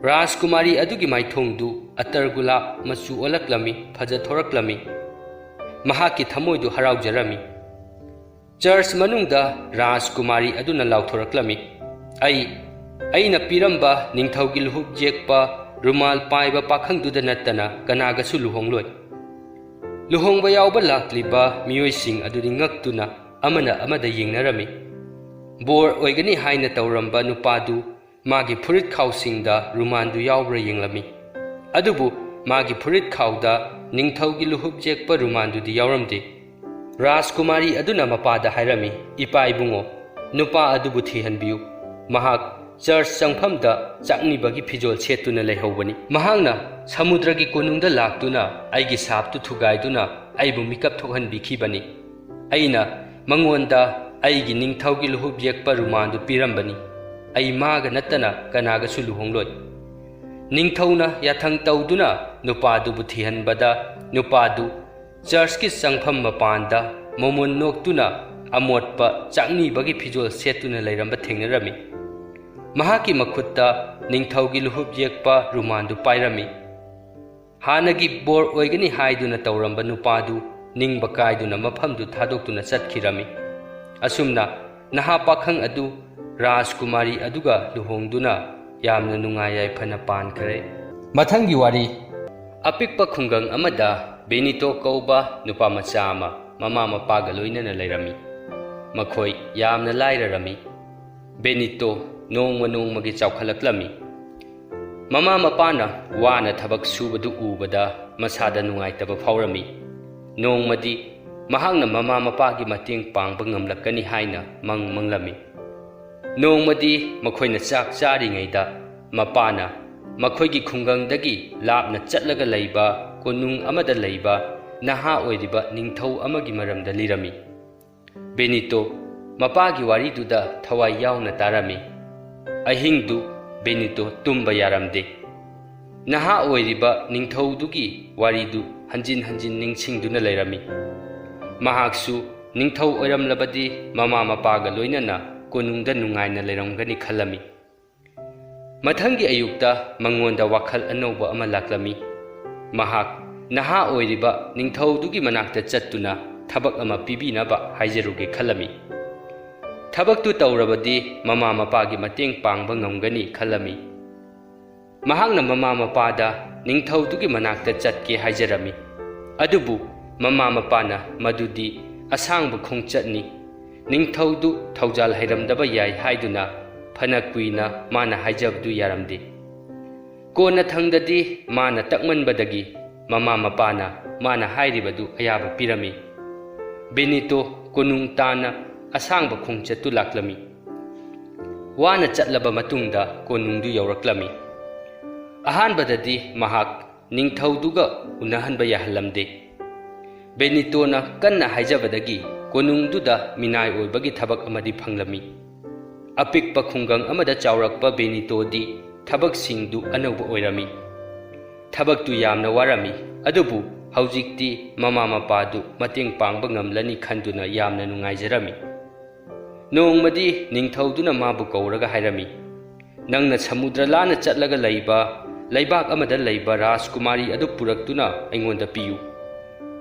ꯔꯥꯖꯀꯨꯃꯥꯔꯤ ꯑꯗꯨꯒꯤ ꯃꯥꯏꯊꯣꯡꯗꯨ ꯑꯇꯔ ꯒꯨꯂꯥꯞ ꯃꯆꯨ ꯑꯣꯜꯂꯛꯂꯝꯃꯤ, ꯐꯖꯊꯣꯔꯛꯂꯝꯃꯤ꯫ ꯃꯍꯥꯛꯀꯤ ꯊꯃꯣꯏꯗꯨ ꯍꯔꯥꯎꯖꯔꯝꯃꯤ꯫ ꯆꯔꯆ ꯃꯅꯨꯡꯗ ꯔꯥꯖꯀꯨꯃꯥꯔꯤ ꯑꯗꯨꯅ ꯂꯥꯎꯊꯣꯔꯛꯂꯝꯃꯤ, "ꯑꯩ, ꯑꯩꯅ ꯄꯤꯔꯝꯕ ꯅꯤꯡꯊꯧꯒꯤ ꯂꯨꯍꯨꯞ ꯌꯦꯛꯄ ꯔꯨꯃꯥꯜ ꯄꯥꯏꯕ ꯄꯥꯈꯪꯗꯨꯗ ꯅꯠꯇꯅ ꯀꯅꯥꯒꯁꯨ ꯂꯨꯍꯣꯡꯂꯣꯏ꯫" ꯂꯨꯍꯣꯡꯕ ꯌꯥꯎꯕ ꯂꯥꯛꯂꯤꯕ ꯃꯤꯑꯣꯏꯁꯤꯡ ꯑꯗꯨꯗꯤ ꯉꯛꯇꯨꯅ ꯑꯃꯅ ꯑꯃꯗ ꯌꯦꯡꯅꯔꯝꯃꯤ꯫ ꯕꯣꯔ ꯑꯣꯏꯒꯅꯤ ꯍꯥꯏꯅ ꯇꯧꯔꯝꯕ ꯅꯨꯄꯥꯗꯨ ꯃꯥꯒꯤ ꯐꯨꯔꯤꯠ ꯈꯥꯎꯁꯤꯡꯗ ꯔꯨꯃꯥꯟꯗꯨ ꯌꯥꯎꯕ꯭ꯔꯥ ꯌꯦꯡꯂꯝꯃꯤ꯫ ꯑꯗꯨꯕꯨ ꯃꯥꯒꯤ ꯐꯨꯔꯤꯠ ꯈꯥꯎꯗ ꯅꯤꯡꯊꯧꯒꯤ ꯂꯨꯍꯨꯞ ꯌꯦꯛꯄ ꯔꯨꯃꯥꯟꯗꯨꯗꯤ ꯌꯥꯎꯔꯝꯗꯦ꯫ ꯔꯥꯖꯀꯨꯃꯥꯔꯤ ꯑꯗꯨꯅ ꯃꯄꯥꯗ ꯍꯥꯏꯔꯝꯃꯤ, "ꯏꯄꯥ ꯏꯕꯨꯡꯉꯣ, "ꯅꯨꯄꯥ ꯑꯗꯨꯕꯨ ꯊꯤꯍꯟꯕꯤꯌꯨ꯫ ꯃꯍꯥꯛ ꯆꯔꯆ ꯆꯪꯐꯝꯗ ꯆꯥꯛꯅꯤꯕꯒꯤ ꯐꯤꯖꯣꯜ ꯁꯦꯠꯇꯨꯅ ꯂꯩꯍꯧꯕꯅꯤ꯫ ꯃꯍꯥꯛꯅ ꯁꯃꯨꯗ꯭ꯔꯒꯤ ꯀꯣꯅꯨꯡꯗ ꯂꯥꯛꯇꯨꯅ ꯑꯩꯒꯤ ꯁꯥꯞꯇꯨ ꯊꯨꯒꯥꯏꯗꯨꯅ ꯑꯩꯕꯨ ꯃꯤꯀꯞ ꯊꯣꯛꯍꯟꯕꯤꯈꯤꯕꯅꯤ꯫ ꯑꯩꯅ ꯃꯉꯣꯟꯗ ꯑꯩꯒꯤ ꯅꯤꯡꯊꯧꯒꯤ ꯂꯨꯍꯨꯞ ꯌꯦꯛꯄ ꯔꯨꯃꯥꯟꯗꯨ ꯄꯤꯔꯝꯕꯅꯤ꯫ ꯑꯩ ꯃꯥꯒ ꯅꯠꯇꯅ ꯀꯅꯥꯒꯁꯨ ꯂꯨꯍꯣꯡꯂꯣꯏ꯫" ꯅꯤꯡꯊꯧꯅ ꯌꯥꯊꯪ ꯇꯧꯗꯨꯅ ꯅꯨꯄꯥꯗꯨꯕꯨ ꯊꯤꯍꯟꯕꯗ, ꯅꯨꯄꯥꯗꯨ ꯆꯔꯆꯀꯤ ꯆꯪꯐꯝ ꯃꯄꯥꯟꯗ ꯃꯣꯃꯣꯟ ꯅꯣꯛꯇꯨꯅ ꯑꯃꯣꯠꯄ ꯆꯥꯛꯅꯤꯕꯒꯤ ꯐꯤꯖꯣꯜ ꯁꯦꯠꯇꯨꯅ ꯂꯩꯔꯝꯕ ꯊꯦꯡꯅꯔꯝꯃꯤ꯫ ꯃꯍꯥꯛꯀꯤ ꯃꯈꯨꯠꯇ ꯅꯤꯡꯊꯧꯒꯤ ꯂꯨꯍꯨꯞ ꯌꯦꯛꯄ ꯔꯨꯃꯥꯟꯗꯨ ꯄꯥꯏꯔꯝꯃꯤ꯫ ꯍꯥꯟꯅꯒꯤ ꯕꯣꯔ ꯑꯣꯏꯒꯅꯤ ꯍꯥꯏꯗꯨꯅ ꯇꯧꯔꯝꯕ ꯅꯨꯄꯥꯗꯨ ꯅꯤꯡꯕ ꯀꯥꯏꯗꯨꯅ ꯃꯐꯝꯗꯨ ꯊꯥꯗꯣꯛꯇꯨꯅ ꯆꯠꯈꯤꯔꯝꯃꯤ꯫ ꯑꯁꯨꯝꯅ ꯅꯍꯥ ꯄꯥꯈꯪ ꯑꯗꯨ ꯔꯥꯖꯀꯨꯃꯥꯔꯤ ꯑꯗꯨꯒ ꯂꯨꯍꯣꯡꯗꯨꯅ ꯌꯥꯝꯅ ꯅꯨꯡꯉꯥꯏ ꯌꯥꯏꯐꯅ ꯄꯥꯟꯈ꯭ꯔꯦ꯫ ꯃꯊꯪꯒꯤ ꯋꯥꯔꯤ꯫ ꯑꯄꯤꯛꯄ ꯈꯨꯡꯒꯪ ꯑꯃꯗ ꯕꯦꯅꯤꯇꯣ ꯀꯧꯕ ꯅꯨꯄꯥ ꯃꯆꯥ ꯑꯃ ꯃꯃꯥ ꯃꯄꯥꯒ ꯂꯣꯏꯅꯅ ꯂꯩꯔꯝꯃꯤ꯫ ꯃꯈꯣꯏ ꯌꯥꯝꯅ ꯂꯥꯏꯔꯔꯝꯃꯤ꯫ ꯕꯦꯅꯤꯇꯣ ꯅꯣꯡꯃ ꯅꯣꯡꯃꯒꯤ ꯆꯥꯎꯈꯠꯂꯛꯂꯝꯃꯤ꯫ ꯃꯃꯥ ꯃꯄꯥꯅ ꯋꯥꯅ ꯊꯕꯛ ꯁꯨꯕꯗꯨ ꯎꯕꯗ ꯃꯁꯥꯗ ꯅꯨꯡꯉꯥꯏꯇꯕ ꯐꯥꯎꯔꯝꯃꯤ꯫ ꯅꯣꯡꯃꯗꯤ ꯃꯍꯥꯛꯅ ꯃꯃꯥ ꯃꯄꯥꯒꯤ ꯃꯇꯦꯡ ꯄꯥꯡꯕ ꯉꯝꯂꯛꯀꯅꯤ ꯍꯥꯏꯅ ꯃꯪ ꯃꯪꯂꯝꯃꯤ꯫ ꯅꯣꯡꯃꯗꯤ ꯃꯈꯣꯏꯅ ꯆꯥꯛ ꯆꯥꯔꯤꯉꯩꯗ ꯃꯄꯥꯅ ꯃꯈꯣꯏꯒꯤ ꯈꯨꯡꯒꯪꯗꯒꯤ ꯂꯥꯞꯅ ꯆꯠꯂꯒ ꯂꯩꯕ ꯀꯣꯅꯨꯡ ꯑꯃꯗ ꯂꯩꯕ ꯅꯍꯥ ꯑꯣꯏꯔꯤꯕ ꯅꯤꯡꯊꯧ ꯑꯃꯒꯤ ꯃꯔꯝꯗ ꯂꯤꯔꯝꯃꯤ꯫ ꯕꯦꯅꯤꯇꯣ ꯃꯄꯥꯒꯤ ꯋꯥꯔꯤꯗꯨꯗ ꯊꯋꯥꯏ ꯌꯥꯎꯅ ꯇꯥꯔꯝꯃꯤ꯫ ꯑꯍꯤꯡꯗꯨ ꯕꯦꯅꯤꯇꯣ ꯇꯨꯝꯕ ꯌꯥꯔꯝꯗꯦ꯫ ꯅꯍꯥ ꯑꯣꯏꯔꯤꯕ ꯅꯤꯡꯊꯧꯗꯨꯒꯤ ꯋꯥꯔꯤꯗꯨ ꯍꯟꯖꯤꯟ ꯍꯟꯖꯤꯟ ꯅꯤꯡꯁꯤꯡꯗꯨꯅ ꯂꯩꯔꯝꯃꯤ꯫ ꯃꯍꯥꯛꯁꯨ ꯅꯤꯡꯊꯧ ꯑꯣꯏꯔꯝꯂꯕꯗꯤ ꯃꯃꯥ ꯃꯄꯥꯒ ꯂꯣꯏꯅꯅ ꯀꯣꯅꯨꯡꯗ ꯅꯨꯡꯉꯥꯏꯅ ꯂꯩꯔꯝꯒꯅꯤ ꯈꯜꯂꯝꯃꯤ꯫ ꯃꯊꯪꯒꯤ ꯑꯌꯨꯛꯇ ꯃꯉꯣꯟꯗ ꯋꯥꯈꯜ ꯑꯅꯧꯕ ꯑꯃ ꯂꯥꯛꯂꯝꯃꯤ꯫ ꯃꯍꯥꯛ ꯅꯍꯥ ꯑꯣꯏꯔꯤꯕ ꯅꯤꯡꯊꯧꯗꯨꯒꯤ ꯃꯅꯥꯛꯇ ꯆꯠꯇꯨꯅ ꯊꯕꯛ ꯑꯃ ꯄꯤꯕꯤꯅꯕ ꯍꯥꯏꯖꯔꯨꯒꯦ ꯈꯜꯂꯝꯃꯤ꯫ ꯊꯕꯛꯇꯨ ꯇꯧꯔꯕꯗꯤ ꯃꯃꯥ ꯃꯄꯥꯒꯤ ꯃꯇꯦꯡ ꯄꯥꯡꯕ ꯉꯝꯒꯅꯤ ꯈꯜꯂꯝꯃꯤ꯫ ꯃꯍꯥꯛꯅ ꯃꯃꯥ ꯃꯄꯥꯗ ꯅꯤꯡꯊꯧꯗꯨꯒꯤ ꯃꯅꯥꯛꯇ ꯆꯠꯀꯦ ꯍꯥꯏꯖꯔꯝꯃꯤ꯫ ꯑꯗꯨꯕꯨ ꯃꯃꯥ ꯃꯄꯥꯅ ꯃꯗꯨꯗꯤ ꯑꯁꯥꯡꯕ ꯈꯣꯡꯆꯠꯅꯤ, ꯅꯤꯡꯊꯧꯗꯨ ꯊꯧꯖꯥꯜ ꯍꯩꯔꯝꯗꯕ ꯌꯥꯏ ꯍꯥꯏꯗꯨꯅ ꯐꯅ ꯀꯨꯏꯅ ꯃꯥꯅ ꯍꯥꯏꯖꯕꯗꯨ ꯌꯥꯔꯝꯗꯦ꯫ ꯀꯣꯟꯅꯊꯪꯗꯗꯤ ꯃꯥꯅ ꯇꯛꯃꯟꯕꯗꯒꯤ ꯃꯃꯥ ꯃꯄꯥꯅ ꯃꯥꯅ ꯍꯥꯏꯔꯤꯕꯗꯨ ꯑꯌꯥꯕ ꯄꯤꯔꯝꯃꯤ꯫ ꯕꯦꯅꯤꯇꯣ ꯀꯣꯅꯨꯡ ꯇꯥꯟꯅ ꯑꯁꯥꯡꯕ ꯈꯣꯡꯆꯠꯇꯨ ꯂꯥꯛꯂꯝꯃꯤ꯫ ꯋꯥꯅ ꯆꯠꯂꯕ ꯃꯇꯨꯡꯗ ꯀꯣꯅꯨꯡꯗꯨ ꯌꯧꯔꯛꯂꯝꯃꯤ꯫ ꯑꯍꯥꯟꯕꯗꯗꯤ ꯃꯍꯥꯛ ꯅꯤꯡꯊꯧꯗꯨꯒ ꯎꯅꯍꯟꯕ ꯌꯥꯍꯜꯂꯝꯗꯦ꯫ ꯕꯦꯅꯤꯇꯣꯅ ꯀꯟꯅ ꯍꯥꯏꯖꯕꯗꯒꯤ ꯀꯣꯅꯨꯡꯗꯨꯗ ꯃꯤꯅꯥꯏ ꯑꯣꯏꯕꯒꯤ ꯊꯕꯛ ꯑꯃꯗꯤ ꯐꯪꯂꯝꯃꯤ꯫ ꯑꯄꯤꯛꯄ ꯈꯨꯡꯒꯪ ꯑꯃꯗ ꯆꯥꯎꯔꯛꯄ ꯕꯦꯅꯤꯇꯣꯗꯤ ꯊꯕꯛꯁꯤꯡꯗꯨ ꯑꯅꯧꯕ ꯑꯣꯏꯔꯝꯃꯤ꯫ ꯊꯕꯛꯇꯨ ꯌꯥꯝꯅ ꯋꯥꯔꯝꯃꯤ, ꯑꯗꯨꯕꯨ ꯍꯧꯖꯤꯛꯇꯤ ꯃꯃꯥ ꯃꯄꯥꯗꯨ ꯃꯇꯦꯡ ꯄꯥꯡꯕ ꯉꯝꯂꯅꯤ ꯈꯟꯗꯨꯅ ꯌꯥꯝꯅ ꯅꯨꯡꯉꯥꯏꯖꯔꯝꯃꯤ꯫ ꯅꯣꯡꯃꯗꯤ ꯅꯤꯡꯊꯧꯗꯨꯅ ꯃꯥꯕꯨ ꯀꯧꯔꯒ ꯍꯥꯏꯔꯝꯃꯤ, "ꯅꯪꯅ ꯁꯃꯨꯗ꯭ꯔ ꯂꯥꯟꯅ ꯆꯠꯂꯒ ꯂꯩꯕ ꯂꯩꯕꯥꯛ ꯑꯃꯗ ꯂꯩꯕ ꯔꯥꯖꯀꯨꯃꯥꯔꯤ ꯑꯗꯨ ꯄꯨꯔꯛꯇꯨꯅ ꯑꯩꯉꯣꯟꯗ ꯄꯤꯌꯨ꯫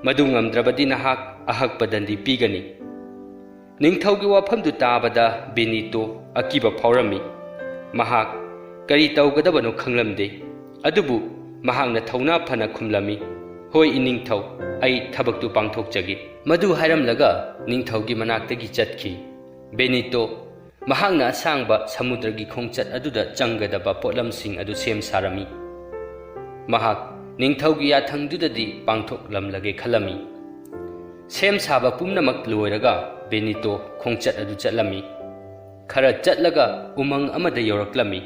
ꯃꯗꯨ ꯉꯝꯗ꯭ꯔꯕꯗꯤ ꯅꯍꯥꯛ ꯑꯍꯛꯄ ꯗꯟꯗꯤ ꯄꯤꯒꯅꯤ꯫" ꯅꯤꯡꯊꯧꯒꯤ ꯋꯥꯐꯝꯗꯨ ꯇꯥꯕꯗ ꯕꯦꯅꯤꯇꯣ ꯑꯀꯤꯕ ꯐꯥꯎꯔꯝꯃꯤ꯫ ꯃꯍꯥꯛ ꯀꯔꯤ ꯇꯧꯒꯗꯕꯅꯣ ꯈꯪꯂꯝꯗꯦ꯫ ꯑꯗꯨꯕꯨ ꯃꯍꯥꯛꯅ ꯊꯧꯅꯥ ꯐꯅ ꯈꯨꯝꯂꯝꯃꯤ, "ꯍꯣꯏ, ꯏꯅꯤꯡꯊꯧ, ꯑꯩ ꯊꯕꯛꯇꯨ ꯄꯥꯡꯊꯣꯛꯆꯒꯦ꯫" ꯃꯗꯨ ꯍꯥꯏꯔꯝꯂꯒ ꯅꯤꯡꯊꯧꯒꯤ ꯃꯅꯥꯛꯇꯒꯤ ꯆꯠꯈꯤ꯫ ꯕꯦꯅꯤꯇꯣ ꯃꯍꯥꯛꯅ ꯑꯁꯥꯡꯕ ꯁꯃꯨꯗ꯭ꯔꯒꯤ ꯈꯣꯡꯆꯠ ꯑꯗꯨꯗ ꯆꯪꯒꯗꯕ ꯄꯣꯠꯂꯝꯁꯤꯡ ꯑꯗꯨ ꯁꯦꯝ ꯁꯥꯔꯝꯃꯤ꯫ ꯃꯍꯥꯛ ꯅꯤꯡꯊꯧꯒꯤ ꯌꯥꯊꯪꯗꯨꯗꯗꯤ ꯄꯥꯡꯊꯣꯛꯂꯝꯂꯒꯦ ꯈꯜꯂꯝꯃꯤ꯫ ꯁꯦꯝ ꯁꯥꯕ ꯄꯨꯝꯅꯃꯛ ꯂꯣꯏꯔꯒ ꯕꯦꯅꯤꯇꯣ ꯈꯣꯡꯆꯠ ꯑꯗꯨ ꯆꯠꯂꯝꯃꯤ꯫ ꯈꯔ ꯆꯠꯂꯒ ꯎꯃꯪ ꯑꯃꯗ ꯌꯧꯔꯛꯂꯝꯃꯤ꯫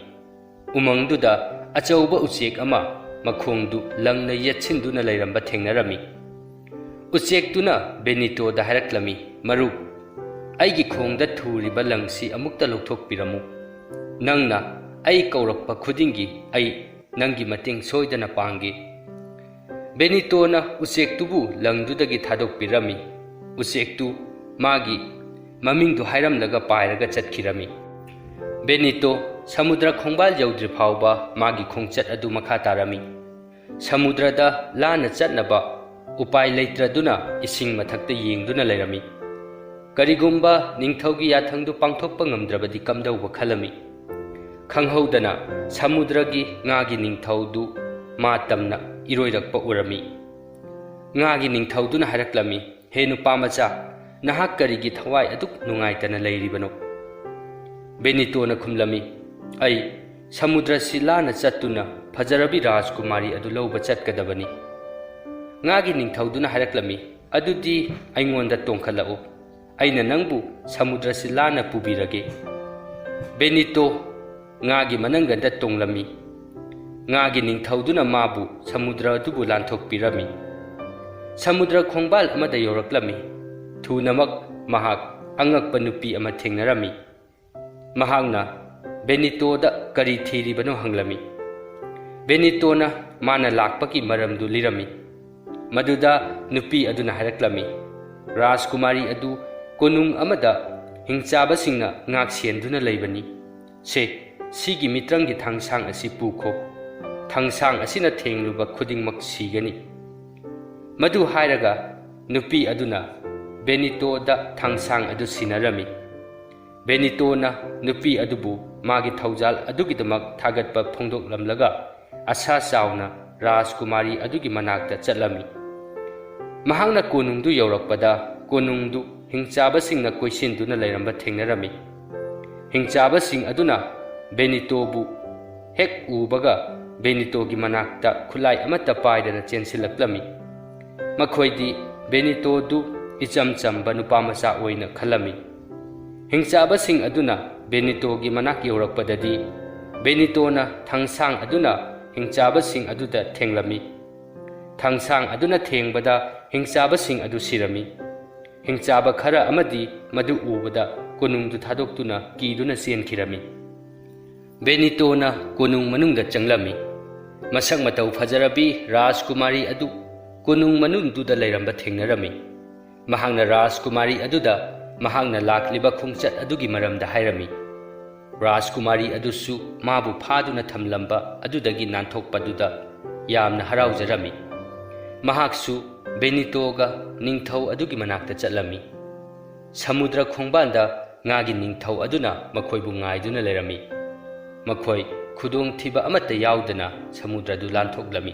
ꯎꯃꯪꯗꯨꯗ ꯑꯆꯧꯕ ꯎꯆꯦꯛ ꯑꯃ ꯃꯈꯣꯡꯗꯨ ꯂꯪꯅ ꯌꯦꯠꯁꯤꯟꯗꯨꯅ ꯂꯩꯔꯝꯕ ꯊꯦꯡꯅꯔꯝꯃꯤ꯫ ꯎꯆꯦꯛꯇꯨꯅ ꯕꯦꯅꯤꯇꯣꯗ ꯍꯥꯏꯔꯛꯂꯝꯃꯤ, "ꯃꯔꯨꯞ, ꯑꯩꯒꯤ ꯈꯣꯡꯗ ꯊꯨꯔꯤꯕ ꯂꯪꯁꯤ ꯑꯃꯨꯛꯇ ꯂꯧꯊꯣꯛꯄꯤꯔꯝꯃꯨ꯫ ꯅꯪꯅ ꯑꯩ ꯀꯧꯔꯛꯄ ꯈꯨꯗꯤꯡꯒꯤ ꯑꯩ ꯅꯪꯒꯤ ꯃꯇꯦꯡ ꯁꯣꯏꯗꯅ ꯄꯥꯡꯒꯦ꯫" ꯕꯦꯅꯤꯇꯣꯅ ꯎꯆꯦꯛꯇꯨꯕꯨ ꯂꯪꯗꯨꯗꯒꯤ ꯊꯥꯗꯣꯛꯄꯤꯔꯝꯃꯤ꯫ ꯎꯆꯦꯛꯇꯨ ꯃꯥꯒꯤ ꯃꯃꯤꯡꯗꯨ ꯍꯥꯏꯔꯝꯂꯒ ꯄꯥꯏꯔꯒ ꯆꯠꯈꯤꯔꯝꯃꯤ꯫ ꯕꯦꯅꯤꯇꯣ ꯁꯃꯨꯗ꯭ꯔ ꯈꯣꯡꯕꯥꯜ ꯌꯧꯗ꯭ꯔꯤ ꯐꯥꯎꯕ ꯃꯥꯒꯤ ꯈꯣꯡꯆꯠ ꯑꯗꯨ ꯃꯈꯥ ꯇꯥꯔꯝꯃꯤ꯫ ꯁꯃꯨꯗ꯭ꯔꯗ ꯂꯥꯟꯅ ꯆꯠꯅꯕ ꯎꯄꯥꯏ ꯂꯩꯇ꯭ꯔꯗꯨꯅ ꯏꯁꯤꯡ ꯃꯊꯛꯇ ꯌꯦꯡꯗꯨꯅ ꯂꯩꯔꯝꯃꯤ꯫ ꯀꯔꯤꯒꯨꯝꯕ ꯅꯤꯡꯊꯧꯒꯤ ꯌꯥꯊꯪꯗꯨ ꯄꯥꯡꯊꯣꯛꯄ ꯉꯝꯗ꯭ꯔꯕꯗꯤ ꯀꯝꯗꯧꯕ ꯈꯜꯂꯝꯃꯤ꯫ ꯈꯪꯍꯧꯗꯅ ꯁꯃꯨꯗ꯭ꯔꯒꯤ ꯉꯥꯒꯤ ꯅꯤꯡꯊꯧꯗꯨ ꯃꯥ ꯇꯝꯅ ꯏꯔꯣꯏꯔꯛꯄ ꯎꯔꯝꯃꯤ꯫ ꯉꯥꯒꯤ ꯅꯤꯡꯊꯧꯗꯨꯅ ꯍꯥꯏꯔꯛꯂꯝꯃꯤ, "ꯍꯦ ꯅꯨꯄꯥ ꯃꯆꯥ, ꯅꯍꯥꯛ ꯀꯔꯤꯒꯤ ꯊꯋꯥꯏ ꯑꯗꯨꯛ ꯅꯨꯡꯉꯥꯏꯇꯅ ꯂꯩꯔꯤꯕꯅꯣ?" ꯕꯦꯅꯤꯇꯣꯅ ꯈꯨꯝꯂꯝꯃꯤ, "ꯑꯩ ꯁꯃꯨꯗ꯭ꯔꯁꯤ ꯂꯥꯟꯅ ꯆꯠꯇꯨꯅ ꯐꯖꯔꯕꯤ ꯔꯥꯖꯀꯨꯃꯥꯔꯤ ꯑꯗꯨ ꯂꯧꯕ ꯆꯠꯀꯗꯕꯅꯤ꯫" ꯉꯥꯒꯤ ꯅꯤꯡꯊꯧꯗꯨꯅ ꯍꯥꯏꯔꯛꯂꯝꯃꯤ, "ꯑꯗꯨꯗꯤ ꯑꯩꯉꯣꯟꯗ ꯇꯣꯡꯈꯠꯂꯛꯎ꯫ ꯑꯩꯅ ꯅꯪꯕꯨ ꯁꯃꯨꯗ꯭ꯔꯁꯤ ꯂꯥꯟꯅ ꯄꯨꯕꯤꯔꯒꯦ꯫ ꯕꯦꯅꯤꯇꯣ ꯉꯥꯒꯤ ꯃꯅꯪꯒꯟꯗ ꯇꯣꯡꯂꯝꯃꯤ꯫ ꯉꯥꯒꯤ ꯅꯤꯡꯊꯧꯗꯨꯅ ꯃꯥꯕꯨ ꯁꯃꯨꯗ꯭ꯔ ꯑꯗꯨꯕꯨ ꯂꯥꯟꯊꯣꯛꯄꯤꯔꯝꯃꯤ꯫ ꯁꯃꯨꯗ꯭ꯔ ꯈꯣꯡꯕꯥꯜ ꯑꯃꯗ ꯌꯧꯔꯛꯂꯝꯃꯤ꯫ ꯊꯨꯅꯃꯛ ꯃꯍꯥꯛ ꯑꯉꯛꯄ ꯅꯨꯄꯤ ꯑꯃ ꯊꯦꯡꯅꯔꯝꯃꯤ꯫ ꯃꯍꯥꯛꯅ ꯕꯦꯅꯤꯇꯣꯗ ꯀꯔꯤ ꯊꯤꯔꯤꯕꯅꯣ ꯍꯪꯂꯝꯃꯤ꯫ ꯕꯦꯅꯤꯇꯣꯅ ꯃꯥꯅ ꯂꯥꯛꯄꯒꯤ ꯃꯔꯝꯗꯨ ꯂꯤꯔꯝꯃꯤ꯫ ꯃꯗꯨꯗ ꯅꯨꯄꯤ ꯑꯗꯨꯅ ꯍꯥꯏꯔꯛꯂꯝꯃꯤ, "ꯔꯥꯖꯀꯨꯃꯥꯔꯤ ꯑꯗꯨ ꯀꯣꯅꯨꯡ ꯑꯃꯗ ꯍꯤꯡꯆꯥꯕꯁꯤꯡꯅ ꯉꯥꯛ ꯁꯦꯟꯗꯨꯅ ꯂꯩꯕꯅꯤ꯫ ꯁꯦ, ꯁꯤꯒꯤ ꯃꯤꯇ꯭ꯔꯪꯒꯤ ꯊꯥꯡꯁꯥꯡ ꯑꯁꯤ ꯄꯨꯈꯣ꯫ ꯊꯥꯡꯁꯥꯡ ꯑꯁꯤꯅ ꯊꯦꯡꯂꯨꯕ ꯈꯨꯗꯤꯡꯃꯛ ꯁꯤꯒꯅꯤ꯫" ꯃꯗꯨ ꯍꯥꯏꯔꯒ ꯅꯨꯄꯤ ꯑꯗꯨꯅ ꯕꯦꯅꯤꯇꯣꯗ ꯊꯥꯡꯁꯥꯡ ꯑꯗꯨ ꯁꯤꯟꯅꯔꯝꯃꯤ꯫ ꯕꯦꯅꯤꯇꯣꯅ ꯅꯨꯄꯤ ꯑꯗꯨꯕꯨ ꯃꯥꯒꯤ ꯊꯧꯖꯥꯜ ꯑꯗꯨꯒꯤꯗꯃꯛ ꯊꯥꯒꯠꯄ ꯐꯣꯡꯗꯣꯛꯂꯝꯂꯒ ꯑꯁꯥ ꯆꯥꯎꯅ ꯔꯥꯖꯀꯨꯃꯥꯔꯤ ꯑꯗꯨꯒꯤ ꯃꯅꯥꯛꯇ ꯆꯠꯂꯝꯃꯤ꯫ ꯃꯍꯥꯛꯅ ꯀꯣꯅꯨꯡꯗꯨ ꯌꯧꯔꯛꯄꯗ ꯀꯣꯅꯨꯡꯗꯨ ꯍꯤꯡꯆꯥꯕꯁꯤꯡꯅ ꯀꯣꯏꯁꯤꯟꯗꯨꯅ ꯂꯩꯔꯝꯕ ꯊꯦꯡꯅꯔꯝꯃꯤ꯫ ꯍꯤꯡꯆꯥꯕꯁꯤꯡ ꯑꯗꯨꯅ ꯕꯦꯅꯤꯇꯣꯕꯨ ꯍꯦꯛ ꯎꯕꯒ ꯕꯦꯅꯤꯇꯣꯒꯤ ꯃꯅꯥꯛꯇ ꯈꯨꯠꯂꯥꯏ ꯑꯃꯠꯇ ꯄꯥꯏꯗꯅ ꯆꯦꯟꯁꯤꯜꯂꯛꯂꯝꯃꯤ꯫ ꯃꯈꯣꯏꯗꯤ ꯕꯦꯅꯤꯇꯣꯗꯨ ꯏꯆꯝ ꯆꯝꯕ ꯅꯨꯄꯥ ꯃꯆꯥ ꯑꯣꯏꯅ ꯈꯜꯂꯝꯃꯤ꯫ ꯍꯤꯡꯆꯥꯕꯁꯤꯡ ꯑꯗꯨꯅ ꯕꯦꯅꯤꯇꯣꯒꯤ ꯃꯅꯥꯛ ꯌꯧꯔꯛꯄꯗꯗꯤ ꯕꯦꯅꯤꯇꯣꯅ ꯊꯥꯡꯁꯥꯡ ꯑꯗꯨꯅ ꯍꯤꯡꯆꯥꯕꯁꯤꯡ ꯑꯗꯨꯗ ꯊꯦꯡꯂꯝꯃꯤ꯫ ꯊꯥꯡꯁꯥꯡ ꯑꯗꯨꯅ ꯊꯦꯡꯕꯗ ꯍꯤꯡꯆꯥꯕꯁꯤꯡ ꯑꯗꯨ ꯁꯤꯔꯝꯃꯤ꯫ ꯍꯤꯡꯆꯥꯕ ꯈꯔ ꯑꯃꯗꯤ ꯃꯗꯨ ꯎꯕꯗ ꯀꯣꯅꯨꯡꯗꯨ ꯊꯥꯗꯣꯛꯇꯨꯅ ꯀꯤꯗꯨꯅ ꯆꯦꯟꯈꯤꯔꯝꯃꯤ꯫ ꯕꯦꯅꯤꯇꯣꯅ ꯀꯣꯅꯨꯡ ꯃꯅꯨꯡꯗ ꯆꯪꯂꯝꯃꯤ꯫ ꯃꯁꯛ ꯃꯇꯧ ꯐꯖꯔꯕꯤ ꯔꯥꯖꯀꯨꯃꯥꯔꯤ ꯑꯗꯨ ꯀꯣꯅꯨꯡ ꯃꯅꯨꯡꯗꯨꯗ ꯂꯩꯔꯝꯕ ꯊꯦꯡꯅꯔꯝꯃꯤ꯫ ꯃꯍꯥꯛꯅ ꯔꯥꯖꯀꯨꯃꯥꯔꯤ ꯑꯗꯨꯗ ꯃꯍꯥꯛꯅ ꯂꯥꯛꯂꯤꯕ ꯈꯣꯡꯆꯠ ꯑꯗꯨꯒꯤ ꯃꯔꯝꯗ ꯍꯥꯏꯔꯝꯃꯤ꯫ ꯔꯥꯖꯀꯨꯃꯥꯔꯤ ꯑꯗꯨꯁꯨ ꯃꯥꯕꯨ ꯐꯥꯗꯨꯅ ꯊꯝꯂꯝꯕ ꯑꯗꯨꯗꯒꯤ ꯅꯥꯟꯊꯣꯛꯄꯗꯨꯗ ꯌꯥꯝꯅ ꯍꯔꯥꯎꯖꯔꯝꯃꯤ꯫ ꯃꯍꯥꯛꯁꯨ ꯕꯦꯅꯤꯇꯣꯒ ꯅꯤꯡꯊꯧ ꯑꯗꯨꯒꯤ ꯃꯅꯥꯛꯇ ꯆꯠꯂꯝꯃꯤ꯫ ꯁꯃꯨꯗ꯭ꯔ ꯈꯣꯡꯕꯥꯟꯗ ꯉꯥꯒꯤ ꯅꯤꯡꯊꯧ ꯑꯗꯨꯅ ꯃꯈꯣꯏꯕꯨ ꯉꯥꯏꯗꯨꯅ ꯂꯩꯔꯝꯃꯤ꯫ ꯃꯈꯣꯏ ꯈꯨꯗꯣꯡꯊꯤꯕ ꯑꯃꯠꯇ ꯌꯥꯎꯗꯅ ꯁꯃꯨꯗ꯭ꯔꯗꯨ ꯂꯥꯟꯊꯣꯛꯂꯝꯃꯤ꯫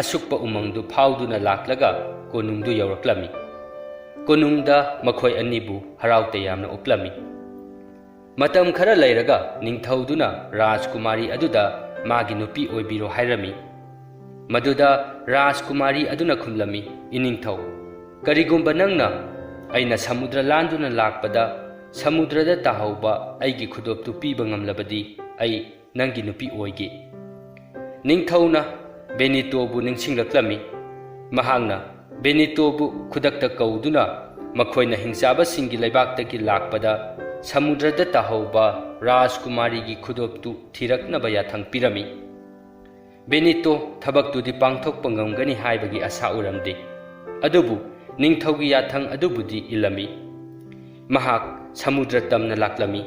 ꯑꯁꯨꯛꯄ ꯎꯃꯪꯗꯨ ꯐꯥꯎꯗꯨꯅ ꯂꯥꯛꯂꯒ ꯀꯣꯅꯨꯡꯗꯨ ꯌꯧꯔꯛꯂꯝꯃꯤ꯫ ꯀꯣꯅꯨꯡꯗ ꯃꯈꯣꯏ ꯑꯅꯤꯕꯨ ꯍꯔꯥꯎ ꯇꯌꯥꯝꯅ ꯑꯣꯛꯂꯝꯃꯤ꯫ ꯃꯇꯝ ꯈꯔ ꯂꯩꯔꯒ ꯅꯤꯡꯊꯧꯗꯨꯅ ꯔꯥꯖꯀꯨꯃꯥꯔꯤ ꯑꯗꯨꯗ ꯃꯥꯒꯤ ꯅꯨꯄꯤ ꯑꯣꯏꯕꯤꯔꯣ ꯍꯥꯏꯔꯝꯃꯤ꯫ ꯃꯗꯨꯗ ꯔꯥꯖꯀꯨꯃꯥꯔꯤ ꯑꯗꯨꯅ ꯈꯨꯝꯂꯝꯃꯤ, "ꯏꯅꯤꯡꯊꯧ, ꯀꯔꯤꯒꯨꯝꯕ ꯅꯪꯅ ꯑꯩꯅ ꯁꯃꯨꯗ꯭ꯔ ꯂꯥꯟꯗꯨꯅ ꯂꯥꯛꯄꯗ ꯁꯃꯨꯗ꯭ꯔꯗ ꯇꯥꯍꯧꯕ ꯑꯩꯒꯤ ꯈꯨꯗꯣꯞꯇꯨ ꯄꯤꯕ ꯉꯝꯂꯕꯗꯤ ꯑꯩ ꯅꯪꯒꯤ ꯅꯨꯄꯤ ꯑꯣꯏꯒꯦ꯫ ꯅꯤꯡꯊꯧꯅ ꯕꯦꯅꯤꯇꯣꯕꯨ ꯅꯤꯡꯁꯤꯡꯂꯛꯂꯝꯃꯤ꯫ ꯃꯍꯥꯛꯅ ꯕꯦꯅꯤꯇꯣꯕꯨ ꯈꯨꯗꯛꯇ ꯀꯧꯗꯨꯅ ꯃꯈꯣꯏꯅ ꯍꯤꯡꯆꯥꯕꯁꯤꯡꯒꯤ ꯂꯩꯕꯥꯛꯇꯒꯤ ꯂꯥꯛꯄꯗ ꯁꯃꯨꯗ꯭ꯔꯗ ꯇꯥꯍꯧꯕ ꯔꯥꯖꯀꯨꯃꯥꯔꯤꯒꯤ ꯈꯨꯗꯣꯞꯇꯨ ꯊꯤꯔꯛꯅꯕ ꯌꯥꯊꯪ ꯄꯤꯔꯝꯃꯤ꯫ ꯕꯦꯅꯤꯇꯣ ꯊꯕꯛꯇꯨꯗꯤ ꯄꯥꯡꯊꯣꯛꯄ ꯉꯝꯒꯅꯤ ꯍꯥꯏꯕꯒꯤ ꯑꯁꯥ ꯎꯔꯝꯗꯦ꯫ ꯑꯗꯨꯕꯨ ꯅꯤꯡꯊꯧꯒꯤ ꯌꯥꯊꯪ ꯑꯗꯨꯕꯨꯗꯤ ꯏꯜꯂꯝꯃꯤ꯫ ꯃꯍꯥꯛ ꯁꯃꯨꯗ꯭ꯔ ꯇꯝꯅ ꯂꯥꯛꯂꯝꯃꯤ꯫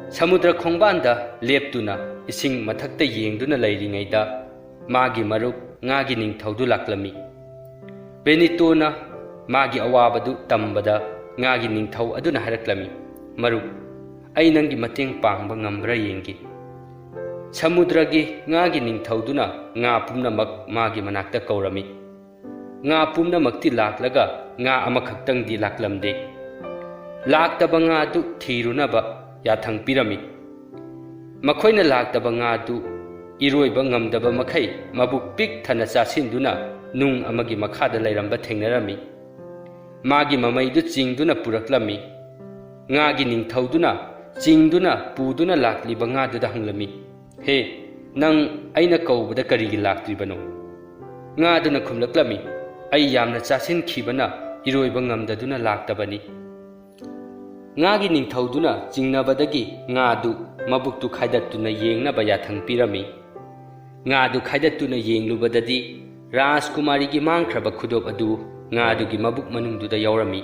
ꯁꯃꯨꯗ꯭ꯔ ꯈꯣꯡꯕꯥꯟꯗ ꯂꯦꯞꯇꯨꯅ ꯏꯁꯤꯡ ꯃꯊꯛꯇ ꯌꯦꯡꯗꯨꯅ ꯂꯩꯔꯤꯉꯩꯗ ꯃꯥꯒꯤ ꯃꯔꯨꯞ ꯉꯥꯒꯤ ꯅꯤꯡꯊꯧꯗꯨ ꯂꯥꯛꯂꯝꯃꯤ꯫ ꯕꯦꯅꯤꯇꯣꯅ ꯃꯥꯒꯤ ꯑꯋꯥꯕꯗꯨ ꯇꯝꯕꯗ ꯉꯥꯒꯤ ꯅꯤꯡꯊꯧ ꯑꯗꯨꯅ ꯍꯥꯏꯔꯛꯂꯝꯃꯤ, "ꯃꯔꯨꯞ, ꯑꯩ ꯅꯪꯒꯤ ꯃꯇꯦꯡ ꯄꯥꯡꯕ ꯉꯝꯕ꯭ꯔꯥ ꯌꯦꯡꯒꯦ꯫" ꯁꯃꯨꯗ꯭ꯔꯒꯤ ꯉꯥꯒꯤ ꯅꯤꯡꯊꯧꯗꯨꯅ ꯉꯥ ꯄꯨꯝꯅꯃꯛ ꯃꯥꯒꯤ ꯃꯅꯥꯛꯇ ꯀꯧꯔꯝꯃꯤ꯫ ꯉꯥ ꯄꯨꯝꯅꯃꯛꯇꯤ ꯂꯥꯛꯂꯒ ꯉꯥ ꯑꯃꯈꯛꯇꯪꯗꯤ ꯂꯥꯛꯂꯝꯗꯦ꯫ ꯂꯥꯛꯇꯕ ꯉꯥꯗꯨ ꯊꯤꯔꯨꯅꯕ ꯌꯥꯊꯪ ꯄꯤꯔꯝꯃꯤ꯫ ꯃꯈꯣꯏꯅ ꯂꯥꯛꯇꯕ ꯉꯥꯗꯨ ꯏꯔꯣꯏꯕ ꯉꯝꯗꯕ ꯃꯈꯩ ꯃꯕꯨꯛ ꯄꯤꯛ ꯊꯟꯅ ꯆꯥꯁꯤꯟꯗꯨꯅ ꯅꯨꯡ ꯑꯃꯒꯤ ꯃꯈꯥꯗ ꯂꯩꯔꯝꯕ ꯊꯦꯡꯅꯔꯝꯃꯤ꯫ ꯃꯥꯒꯤ ꯃꯃꯩꯗꯨ ꯆꯤꯡꯗꯨꯅ ꯄꯨꯔꯛꯂꯝꯃꯤ꯫ ꯉꯥꯒꯤ ꯅꯤꯡꯊꯧꯗꯨꯅ ꯆꯤꯡꯗꯨꯅ ꯄꯨꯗꯨꯅ ꯂꯥꯛꯂꯤꯕ ꯉꯥꯗꯨꯗ ꯍꯪꯂꯝꯃꯤ, "ꯍꯦ, ꯅꯪ ꯑꯩꯅ ꯀꯧꯕꯗ ꯀꯔꯤꯒꯤ ꯂꯥꯛꯇ꯭ꯔꯤꯕꯅꯣ?" ꯉꯥꯗꯨꯅ ꯈꯨꯝꯂꯛꯂꯝꯃꯤ, "ꯑꯩ ꯌꯥꯝꯅ ꯆꯥꯁꯤꯟꯈꯤꯕꯅ ꯏꯔꯣꯏꯕ ꯉꯝꯗꯗꯨꯅ ꯂꯥꯛꯇꯕꯅꯤ꯫" ꯉꯥꯒꯤ ꯅꯤꯡꯊꯧꯗꯨꯅ ꯆꯤꯡꯅꯕꯗꯒꯤ ꯉꯥꯗꯨ ꯃꯕꯨꯛꯇꯨ ꯈꯥꯏꯗꯠꯇꯨꯅ ꯌꯦꯡꯅꯕ ꯌꯥꯊꯪ ꯄꯤꯔꯝꯃꯤ꯫ ꯉꯥꯗꯨ ꯈꯥꯏꯗꯠꯇꯨꯅ ꯌꯦꯡꯂꯨꯕꯗꯗꯤ ꯔꯥꯖꯀꯨꯃꯥꯔꯤꯒꯤ ꯃꯥꯡꯈ꯭ꯔꯕ ꯈꯨꯗꯣꯞ ꯑꯗꯨ ꯉꯥꯗꯨꯒꯤ ꯃꯕꯨꯛ ꯃꯅꯨꯡꯗꯨꯗ ꯌꯥꯎꯔꯝꯃꯤ꯫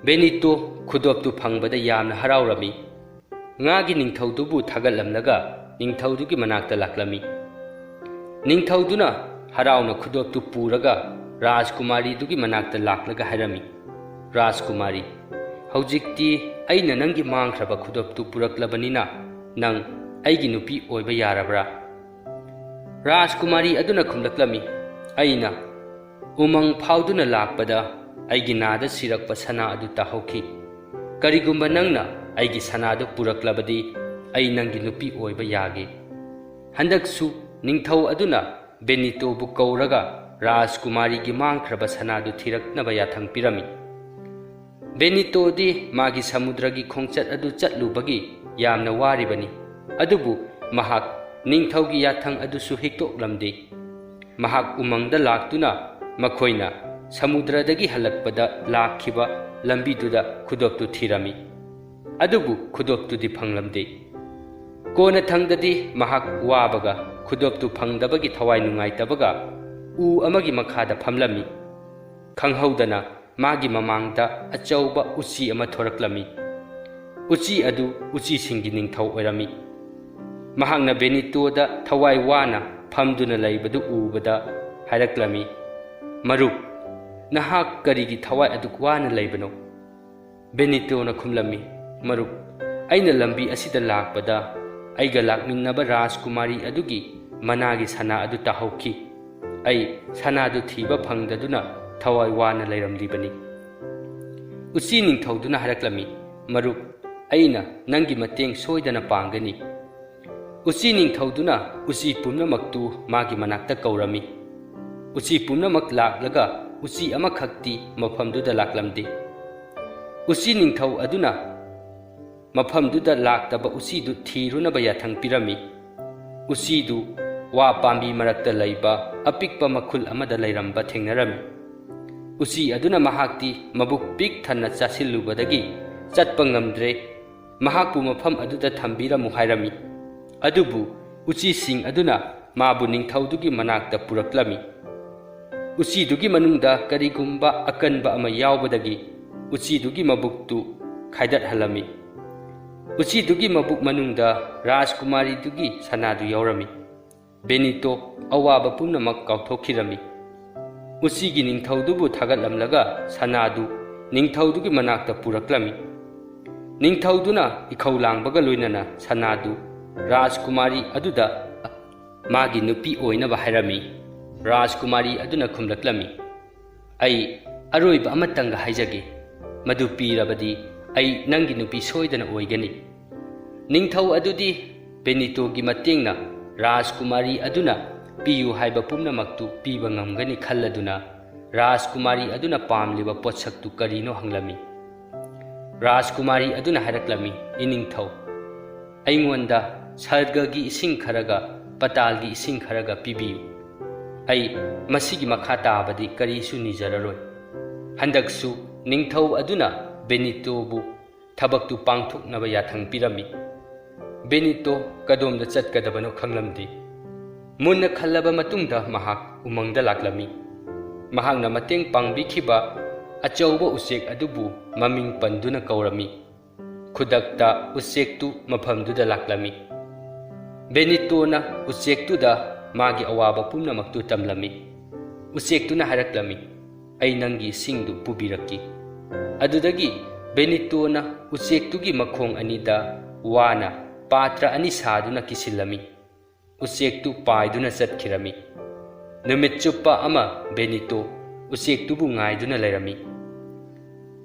ꯕꯦꯅꯤꯇꯣ ꯈꯨꯗꯣꯞꯇꯨ ꯐꯪꯕꯗ ꯌꯥꯝꯅ ꯍꯔꯥꯎꯔꯝꯃꯤ꯫ ꯉꯥꯒꯤ ꯅꯤꯡꯊꯧꯗꯨꯕꯨ ꯊꯥꯒꯠꯂꯝꯂꯒ ꯅꯤꯡꯊꯧꯗꯨꯒꯤ ꯃꯅꯥꯛꯇ ꯂꯥꯛꯂꯝꯃꯤ꯫ ꯅꯤꯡꯊꯧꯗꯨꯅ ꯍꯔꯥꯎꯅ ꯈꯨꯗꯣꯞꯇꯨ ꯄꯨꯔꯒ ꯔꯥꯖꯀꯨꯃꯥꯔꯤꯗꯨꯒꯤ ꯃꯅꯥꯛꯇ ꯂꯥꯛꯂꯒ ꯍꯥꯏꯔꯝꯃꯤ, "ꯔꯥꯖꯀꯨꯃꯥꯔꯤ, ꯍꯧꯖꯤꯛꯇꯤ ꯑꯩꯅ ꯅꯪꯒꯤ ꯃꯥꯡꯈ꯭ꯔꯕ ꯈꯨꯗꯣꯞꯇꯨ ꯄꯨꯔꯛꯂꯕꯅꯤꯅ ꯅꯪ ꯑꯩꯒꯤ ꯅꯨꯄꯤ ꯑꯣꯏꯕ ꯌꯥꯔꯕ꯭ꯔꯥ?" ꯔꯥꯖꯀꯨꯃꯥꯔꯤ ꯑꯗꯨꯅ ꯈꯨꯝꯂꯛꯂꯝꯃꯤ, "ꯑꯩꯅ ꯎꯃꯪ ꯐꯥꯎꯗꯨꯅ ꯂꯥꯛꯄꯗ ꯑꯩꯒꯤ ꯅꯥꯗ ꯁꯤꯔꯛꯄ ꯁꯅꯥ ꯑꯗꯨ ꯇꯥꯍꯧꯈꯤ꯫ ꯀꯔꯤꯒꯨꯝꯕ ꯅꯪꯅ ꯑꯩꯒꯤ ꯁꯅꯥꯗꯨ ꯄꯨꯔꯛꯂꯕꯗꯤ ꯑꯩ ꯅꯪꯒꯤ ꯅꯨꯄꯤ ꯑꯣꯏꯕ ꯌꯥꯒꯦ꯫" ꯍꯟꯗꯛꯁꯨ ꯅꯤꯡꯊꯧ ꯑꯗꯨꯅ ꯕꯦꯅꯤꯇꯣꯕꯨ ꯀꯧꯔꯒ ꯔꯥꯖꯀꯨꯃꯥꯔꯤꯒꯤ ꯃꯥꯡꯈ꯭ꯔꯕ ꯁꯅꯥꯗꯨ ꯊꯤꯔꯛꯅꯕ ꯌꯥꯊꯪ ꯄꯤꯔꯝꯃꯤ꯫ ꯕꯦꯅꯤꯇꯣꯗꯤ ꯃꯥꯒꯤ ꯁꯃꯨꯗ꯭ꯔꯒꯤ ꯈꯣꯡꯆꯠ ꯑꯗꯨ ꯆꯠꯂꯨꯕꯒꯤ ꯌꯥꯝꯅ ꯋꯥꯔꯤꯕꯅꯤ꯫ ꯑꯗꯨꯕꯨ ꯃꯍꯥꯛ ꯅꯤꯡꯊꯧꯒꯤ ꯌꯥꯊꯪ ꯑꯗꯨꯁꯨ ꯍꯤꯛꯇꯣꯛꯂꯝꯗꯦ꯫ ꯃꯍꯥꯛ ꯎꯃꯪꯗ ꯂꯥꯛꯇꯨꯅ ꯃꯈꯣꯏꯅ ꯁꯃꯨꯗ꯭ꯔꯗꯒꯤ ꯍꯜꯂꯛꯄꯗ ꯂꯥꯛꯈꯤꯕ ꯂꯝꯕꯤꯗꯨꯗ ꯈꯨꯗꯣꯞꯇꯨ ꯊꯤꯔꯝꯃꯤ꯫ ꯑꯗꯨꯕꯨ ꯈꯨꯗꯣꯞꯇꯨꯗꯤ ꯐꯪꯂꯝꯗꯦ꯫ ꯀꯣꯟꯅꯊꯪꯗꯗꯤ ꯃꯍꯥꯛ ꯋꯥꯕꯒ ꯈꯨꯗꯣꯞꯇꯨ ꯐꯪꯗꯕꯒꯤ ꯊꯋꯥꯏ ꯅꯨꯡꯉꯥꯏꯇꯕꯒ ꯎ ꯑꯃꯒꯤ ꯃꯈꯥꯗ ꯐꯝꯂꯝꯃꯤ꯫ ꯈꯪꯍꯧꯗꯅ ꯃꯥꯒꯤ ꯃꯃꯥꯡꯗ ꯑꯆꯧꯕ ꯎꯆꯤ ꯑꯃ ꯊꯣꯔꯛꯂꯝꯃꯤ꯫ ꯎꯆꯤ ꯑꯗꯨ ꯎꯆꯤꯁꯤꯡꯒꯤ ꯅꯤꯡꯊꯧ ꯑꯣꯏꯔꯝꯃꯤ꯫ ꯃꯍꯥꯛꯅ ꯕꯦꯅꯤꯇꯣꯗ ꯊꯋꯥꯏ ꯋꯥꯅ ꯐꯝꯗꯨꯅ ꯂꯩꯕꯗꯨ ꯎꯕꯗ ꯍꯥꯏꯔꯛꯂꯝꯃꯤ, "ꯃꯔꯨꯞ, ꯅꯍꯥꯛ ꯀꯔꯤꯒꯤ ꯊꯋꯥꯏ ꯑꯗꯨꯛ ꯋꯥꯅ ꯂꯩꯕꯅꯣ?" ꯕꯦꯅꯤꯇꯣꯅ ꯈꯨꯝꯂꯝꯃꯤ, "ꯃꯔꯨꯞ, ꯑꯩꯅ ꯂꯝꯕꯤ ꯑꯁꯤꯗ ꯂꯥꯛꯄꯗ ꯑꯩꯒ ꯂꯥꯛꯃꯤꯟꯅꯕ ꯔꯥꯖꯀꯨꯃꯥꯔꯤ ꯑꯗꯨꯒꯤ ꯃꯅꯥꯒꯤ ꯁꯅꯥ ꯑꯗꯨ ꯇꯥꯍꯧꯈꯤ꯫ ꯑꯩ ꯁꯅꯥꯗꯨ ꯊꯤꯕ ꯐꯪꯗꯗꯨꯅ ꯊꯋꯥꯏ ꯋꯥꯅ ꯂꯩꯔꯝꯂꯤꯕꯅꯤ꯫" ꯎꯆꯤ ꯅꯤꯡꯊꯧꯗꯨꯅ ꯍꯥꯏꯔꯛꯂꯝꯃꯤ, "ꯃꯔꯨꯞ, ꯑꯩꯅ ꯅꯪꯒꯤ ꯃꯇꯦꯡ ꯁꯣꯏꯗꯅ ꯄꯥꯡꯒꯅꯤ꯫" ꯎꯆꯤ ꯅꯤꯡꯊꯧꯗꯨꯅ ꯎꯆꯤ ꯄꯨꯝꯅꯃꯛꯇꯨ ꯃꯥꯒꯤ ꯃꯅꯥꯛꯇ ꯀꯧꯔꯝꯃꯤ꯫ ꯎꯆꯤ ꯄꯨꯝꯅꯃꯛ ꯂꯥꯛꯂꯒ ꯎꯆꯤ ꯑꯃꯈꯛꯇꯤ ꯃꯐꯝꯗꯨꯗ ꯂꯥꯛꯂꯝꯗꯦ꯫ ꯎꯆꯤ ꯅꯤꯡꯊꯧ ꯑꯗꯨꯅ ꯃꯐꯝꯗꯨꯗ ꯂꯥꯛꯇꯕ ꯎꯆꯤꯗꯨ ꯊꯤꯔꯨꯅꯕ ꯌꯥꯊꯪ ꯄꯤꯔꯝꯃꯤ꯫ ꯎꯆꯤꯗꯨ ꯋꯥ ꯄꯥꯝꯕꯤ ꯃꯔꯛꯇ ꯂꯩꯕ ꯑꯄꯤꯛꯄ ꯃꯈꯨꯜ ꯑꯃꯗ ꯂꯩꯔꯝꯕ ꯊꯦꯡꯅꯔꯝꯃꯤ꯫ ꯎꯆꯤ ꯑꯗꯨꯅ ꯃꯍꯥꯛꯇꯤ ꯃꯕꯨꯛ ꯄꯤꯛ ꯊꯟꯅ ꯆꯥꯁꯤꯜꯂꯨꯕꯗꯒꯤ ꯆꯠꯄ ꯉꯝꯗ꯭ꯔꯦ꯫ ꯃꯍꯥꯛꯄꯨ ꯃꯐꯝ ꯑꯗꯨꯗ ꯊꯝꯕꯤꯔꯝꯃꯨ ꯍꯥꯏꯔꯝꯃꯤ꯫ ꯑꯗꯨꯕꯨ ꯎꯆꯤꯁꯤꯡ ꯑꯗꯨꯅ ꯃꯥꯕꯨ ꯅꯤꯡꯊꯧꯗꯨꯒꯤ ꯃꯅꯥꯛꯇ ꯄꯨꯔꯛꯂꯝꯃꯤ꯫ ꯎꯆꯤꯗꯨꯒꯤ ꯃꯅꯨꯡꯗ ꯀꯔꯤꯒꯨꯝꯕ ꯑꯀꯟꯕ ꯑꯃ ꯌꯥꯎꯕꯗꯒꯤ ꯎꯆꯤꯗꯨꯒꯤ ꯃꯕꯨꯛꯇꯨ ꯈꯥꯏꯗꯠꯍꯜꯂꯝꯃꯤ꯫ ꯎꯆꯤꯗꯨꯒꯤ ꯃꯕꯨꯛ ꯃꯅꯨꯡꯗ ꯔꯥꯖꯀꯨꯃꯥꯔꯤꯗꯨꯒꯤ ꯁꯅꯥꯗꯨ ꯌꯥꯎꯔꯝꯃꯤ꯫ ꯕꯦꯅꯤꯇꯣ ꯑꯋꯥꯕ ꯄꯨꯝꯅꯃꯛ ꯀꯥꯎꯊꯣꯛꯈꯤꯔꯝꯃꯤ꯫ ꯎꯆꯤꯒꯤ ꯅꯤꯡꯊꯧꯗꯨꯕꯨ ꯊꯥꯒꯠꯂꯝꯂꯒ ꯁꯅꯥꯗꯨ ꯅꯤꯡꯊꯧꯗꯨꯒꯤ ꯃꯅꯥꯛꯇ ꯄꯨꯔꯛꯂꯝꯃꯤ꯫ ꯅꯤꯡꯊꯧꯗꯨꯅ ꯏꯈꯧ ꯂꯥꯡꯕꯒ ꯂꯣꯏꯅꯅ ꯁꯅꯥꯗꯨ ꯔꯥꯖꯀꯨꯃꯥꯔꯤ ꯑꯗꯨꯗ ꯃꯥꯒꯤ ꯅꯨꯄꯤ ꯑꯣꯏꯅꯕ ꯍꯥꯏꯔꯝꯃꯤ꯫ ꯔꯥꯖꯀꯨꯃꯥꯔꯤ ꯑꯗꯨꯅ ꯈꯨꯝꯂꯛꯂꯝꯃꯤ, "ꯑꯩ ꯑꯔꯣꯏꯕ ꯑꯃꯇꯪꯒ ꯍꯥꯏꯖꯒꯦ, ꯃꯗꯨ ꯄꯤꯔꯕꯗꯤ ꯑꯩ ꯅꯪꯒꯤ ꯅꯨꯄꯤ ꯁꯣꯏꯗꯅ ꯑꯣꯏꯒꯅꯤ꯫" ꯅꯤꯡꯊꯧ ꯑꯗꯨꯗꯤ ꯕꯦꯅꯤꯇꯣꯒꯤ ꯃꯇꯦꯡꯅ ꯔꯥꯖꯀꯨꯃꯥꯔꯤ ꯑꯗꯨꯅ ꯄꯤꯌꯨ ꯍꯥꯏꯕ ꯄꯨꯝꯅꯃꯛꯇꯨ ꯄꯤꯕ ꯉꯝꯒꯅꯤ ꯈꯜꯂꯗꯨꯅ ꯔꯥꯖꯀꯨꯃꯥꯔꯤ ꯑꯗꯨꯅ ꯄꯥꯝꯂꯤꯕ ꯄꯣꯠꯁꯛꯇꯨ ꯀꯔꯤꯅꯣ ꯍꯪꯂꯝꯃꯤ꯫ ꯔꯥꯖꯀꯨꯃꯥꯔꯤ ꯑꯗꯨꯅ ꯍꯥꯏꯔꯛꯂꯝꯃꯤ, "ꯏꯅꯤꯡꯊꯧ, ꯑꯩꯉꯣꯟꯗ ꯁꯔꯒꯒꯤ ꯏꯁꯤꯡ ꯈꯔꯒ ꯄꯇꯥꯜꯒꯤ ꯏꯁꯤꯡ ꯈꯔꯒ ꯄꯤꯕꯤꯌꯨ꯫ ꯑꯩ ꯃꯁꯤꯒꯤ ꯃꯈꯥ ꯇꯥꯕꯗꯤ ꯀꯔꯤꯁꯨ ꯅꯤꯖꯔꯔꯣꯏ"꯫ ꯍꯟꯗꯛꯁꯨ ꯅꯤꯡꯊꯧ ꯑꯗꯨꯅ ꯕꯦꯅꯤꯇꯣꯕꯨ ꯊꯕꯛꯇꯨ ꯄꯥꯡꯊꯣꯛꯅꯕ ꯌꯥꯊꯪ ꯄꯤꯔꯝꯃꯤ꯫ ꯕꯦꯅꯤꯇꯣ ꯀꯗꯣꯝꯗ ꯆꯠꯀꯗꯕꯅꯣ ꯈꯪꯂꯝꯗꯦ꯫ ꯃꯨꯟꯅ ꯈꯜꯂꯕ ꯃꯇꯨꯡꯗ ꯃꯍꯥꯛ ꯎꯃꯪꯗ ꯂꯥꯛꯂꯝꯃꯤ꯫ ꯃꯍꯥꯛꯅ ꯃꯇꯦꯡ ꯄꯥꯡꯕꯤꯈꯤꯕ ꯑꯆꯧꯕ ꯎꯆꯦꯛ ꯑꯗꯨꯕꯨ ꯃꯃꯤꯡ ꯄꯟꯗꯨꯅ ꯀꯧꯔꯝꯃꯤ꯫ ꯈꯨꯗꯛꯇ ꯎꯆꯦꯛꯇꯨ ꯃꯐꯝꯗꯨꯗ ꯂꯥꯛꯂꯝꯃꯤ꯫ ꯕꯦꯅꯤꯇꯣꯅ ꯎꯆꯦꯛꯇꯨꯗ ꯃꯥꯒꯤ ꯑꯋꯥꯕ ꯄꯨꯝꯅꯃꯛꯇꯨ ꯇꯝꯂꯝꯃꯤ꯫ ꯎꯆꯦꯛꯇꯨꯅ ꯍꯥꯏꯔꯛꯂꯝꯃꯤ, "ꯑꯩ ꯅꯪꯒꯤ ꯏꯁꯤꯡꯗꯨ ꯄꯨꯕꯤꯔꯛꯀꯦ"꯫ ꯑꯗꯨꯗꯒꯤ ꯕꯦꯅꯤꯇꯣꯅ ꯎꯆꯦꯛꯇꯨꯒꯤ ꯃꯈꯣꯡ ꯑꯅꯤꯗ ꯋꯥꯅ ꯄꯥꯇ꯭ꯔ ꯑꯅꯤ ꯁꯥꯗꯨꯅ ꯀꯤꯁꯤꯜꯂꯝꯃꯤ꯫ ꯎꯆꯦꯛꯇꯨ ꯄꯥꯏꯗꯨꯅ ꯆꯠꯈꯤꯔꯝꯃꯤ꯫ ꯅꯨꯃꯤꯠ ꯆꯨꯞꯄ ꯑꯃ ꯕꯦꯅꯤꯇꯣ ꯎꯆꯦꯛꯇꯨꯕꯨ ꯉꯥꯏꯗꯨꯅ ꯂꯩꯔꯝꯃꯤ꯫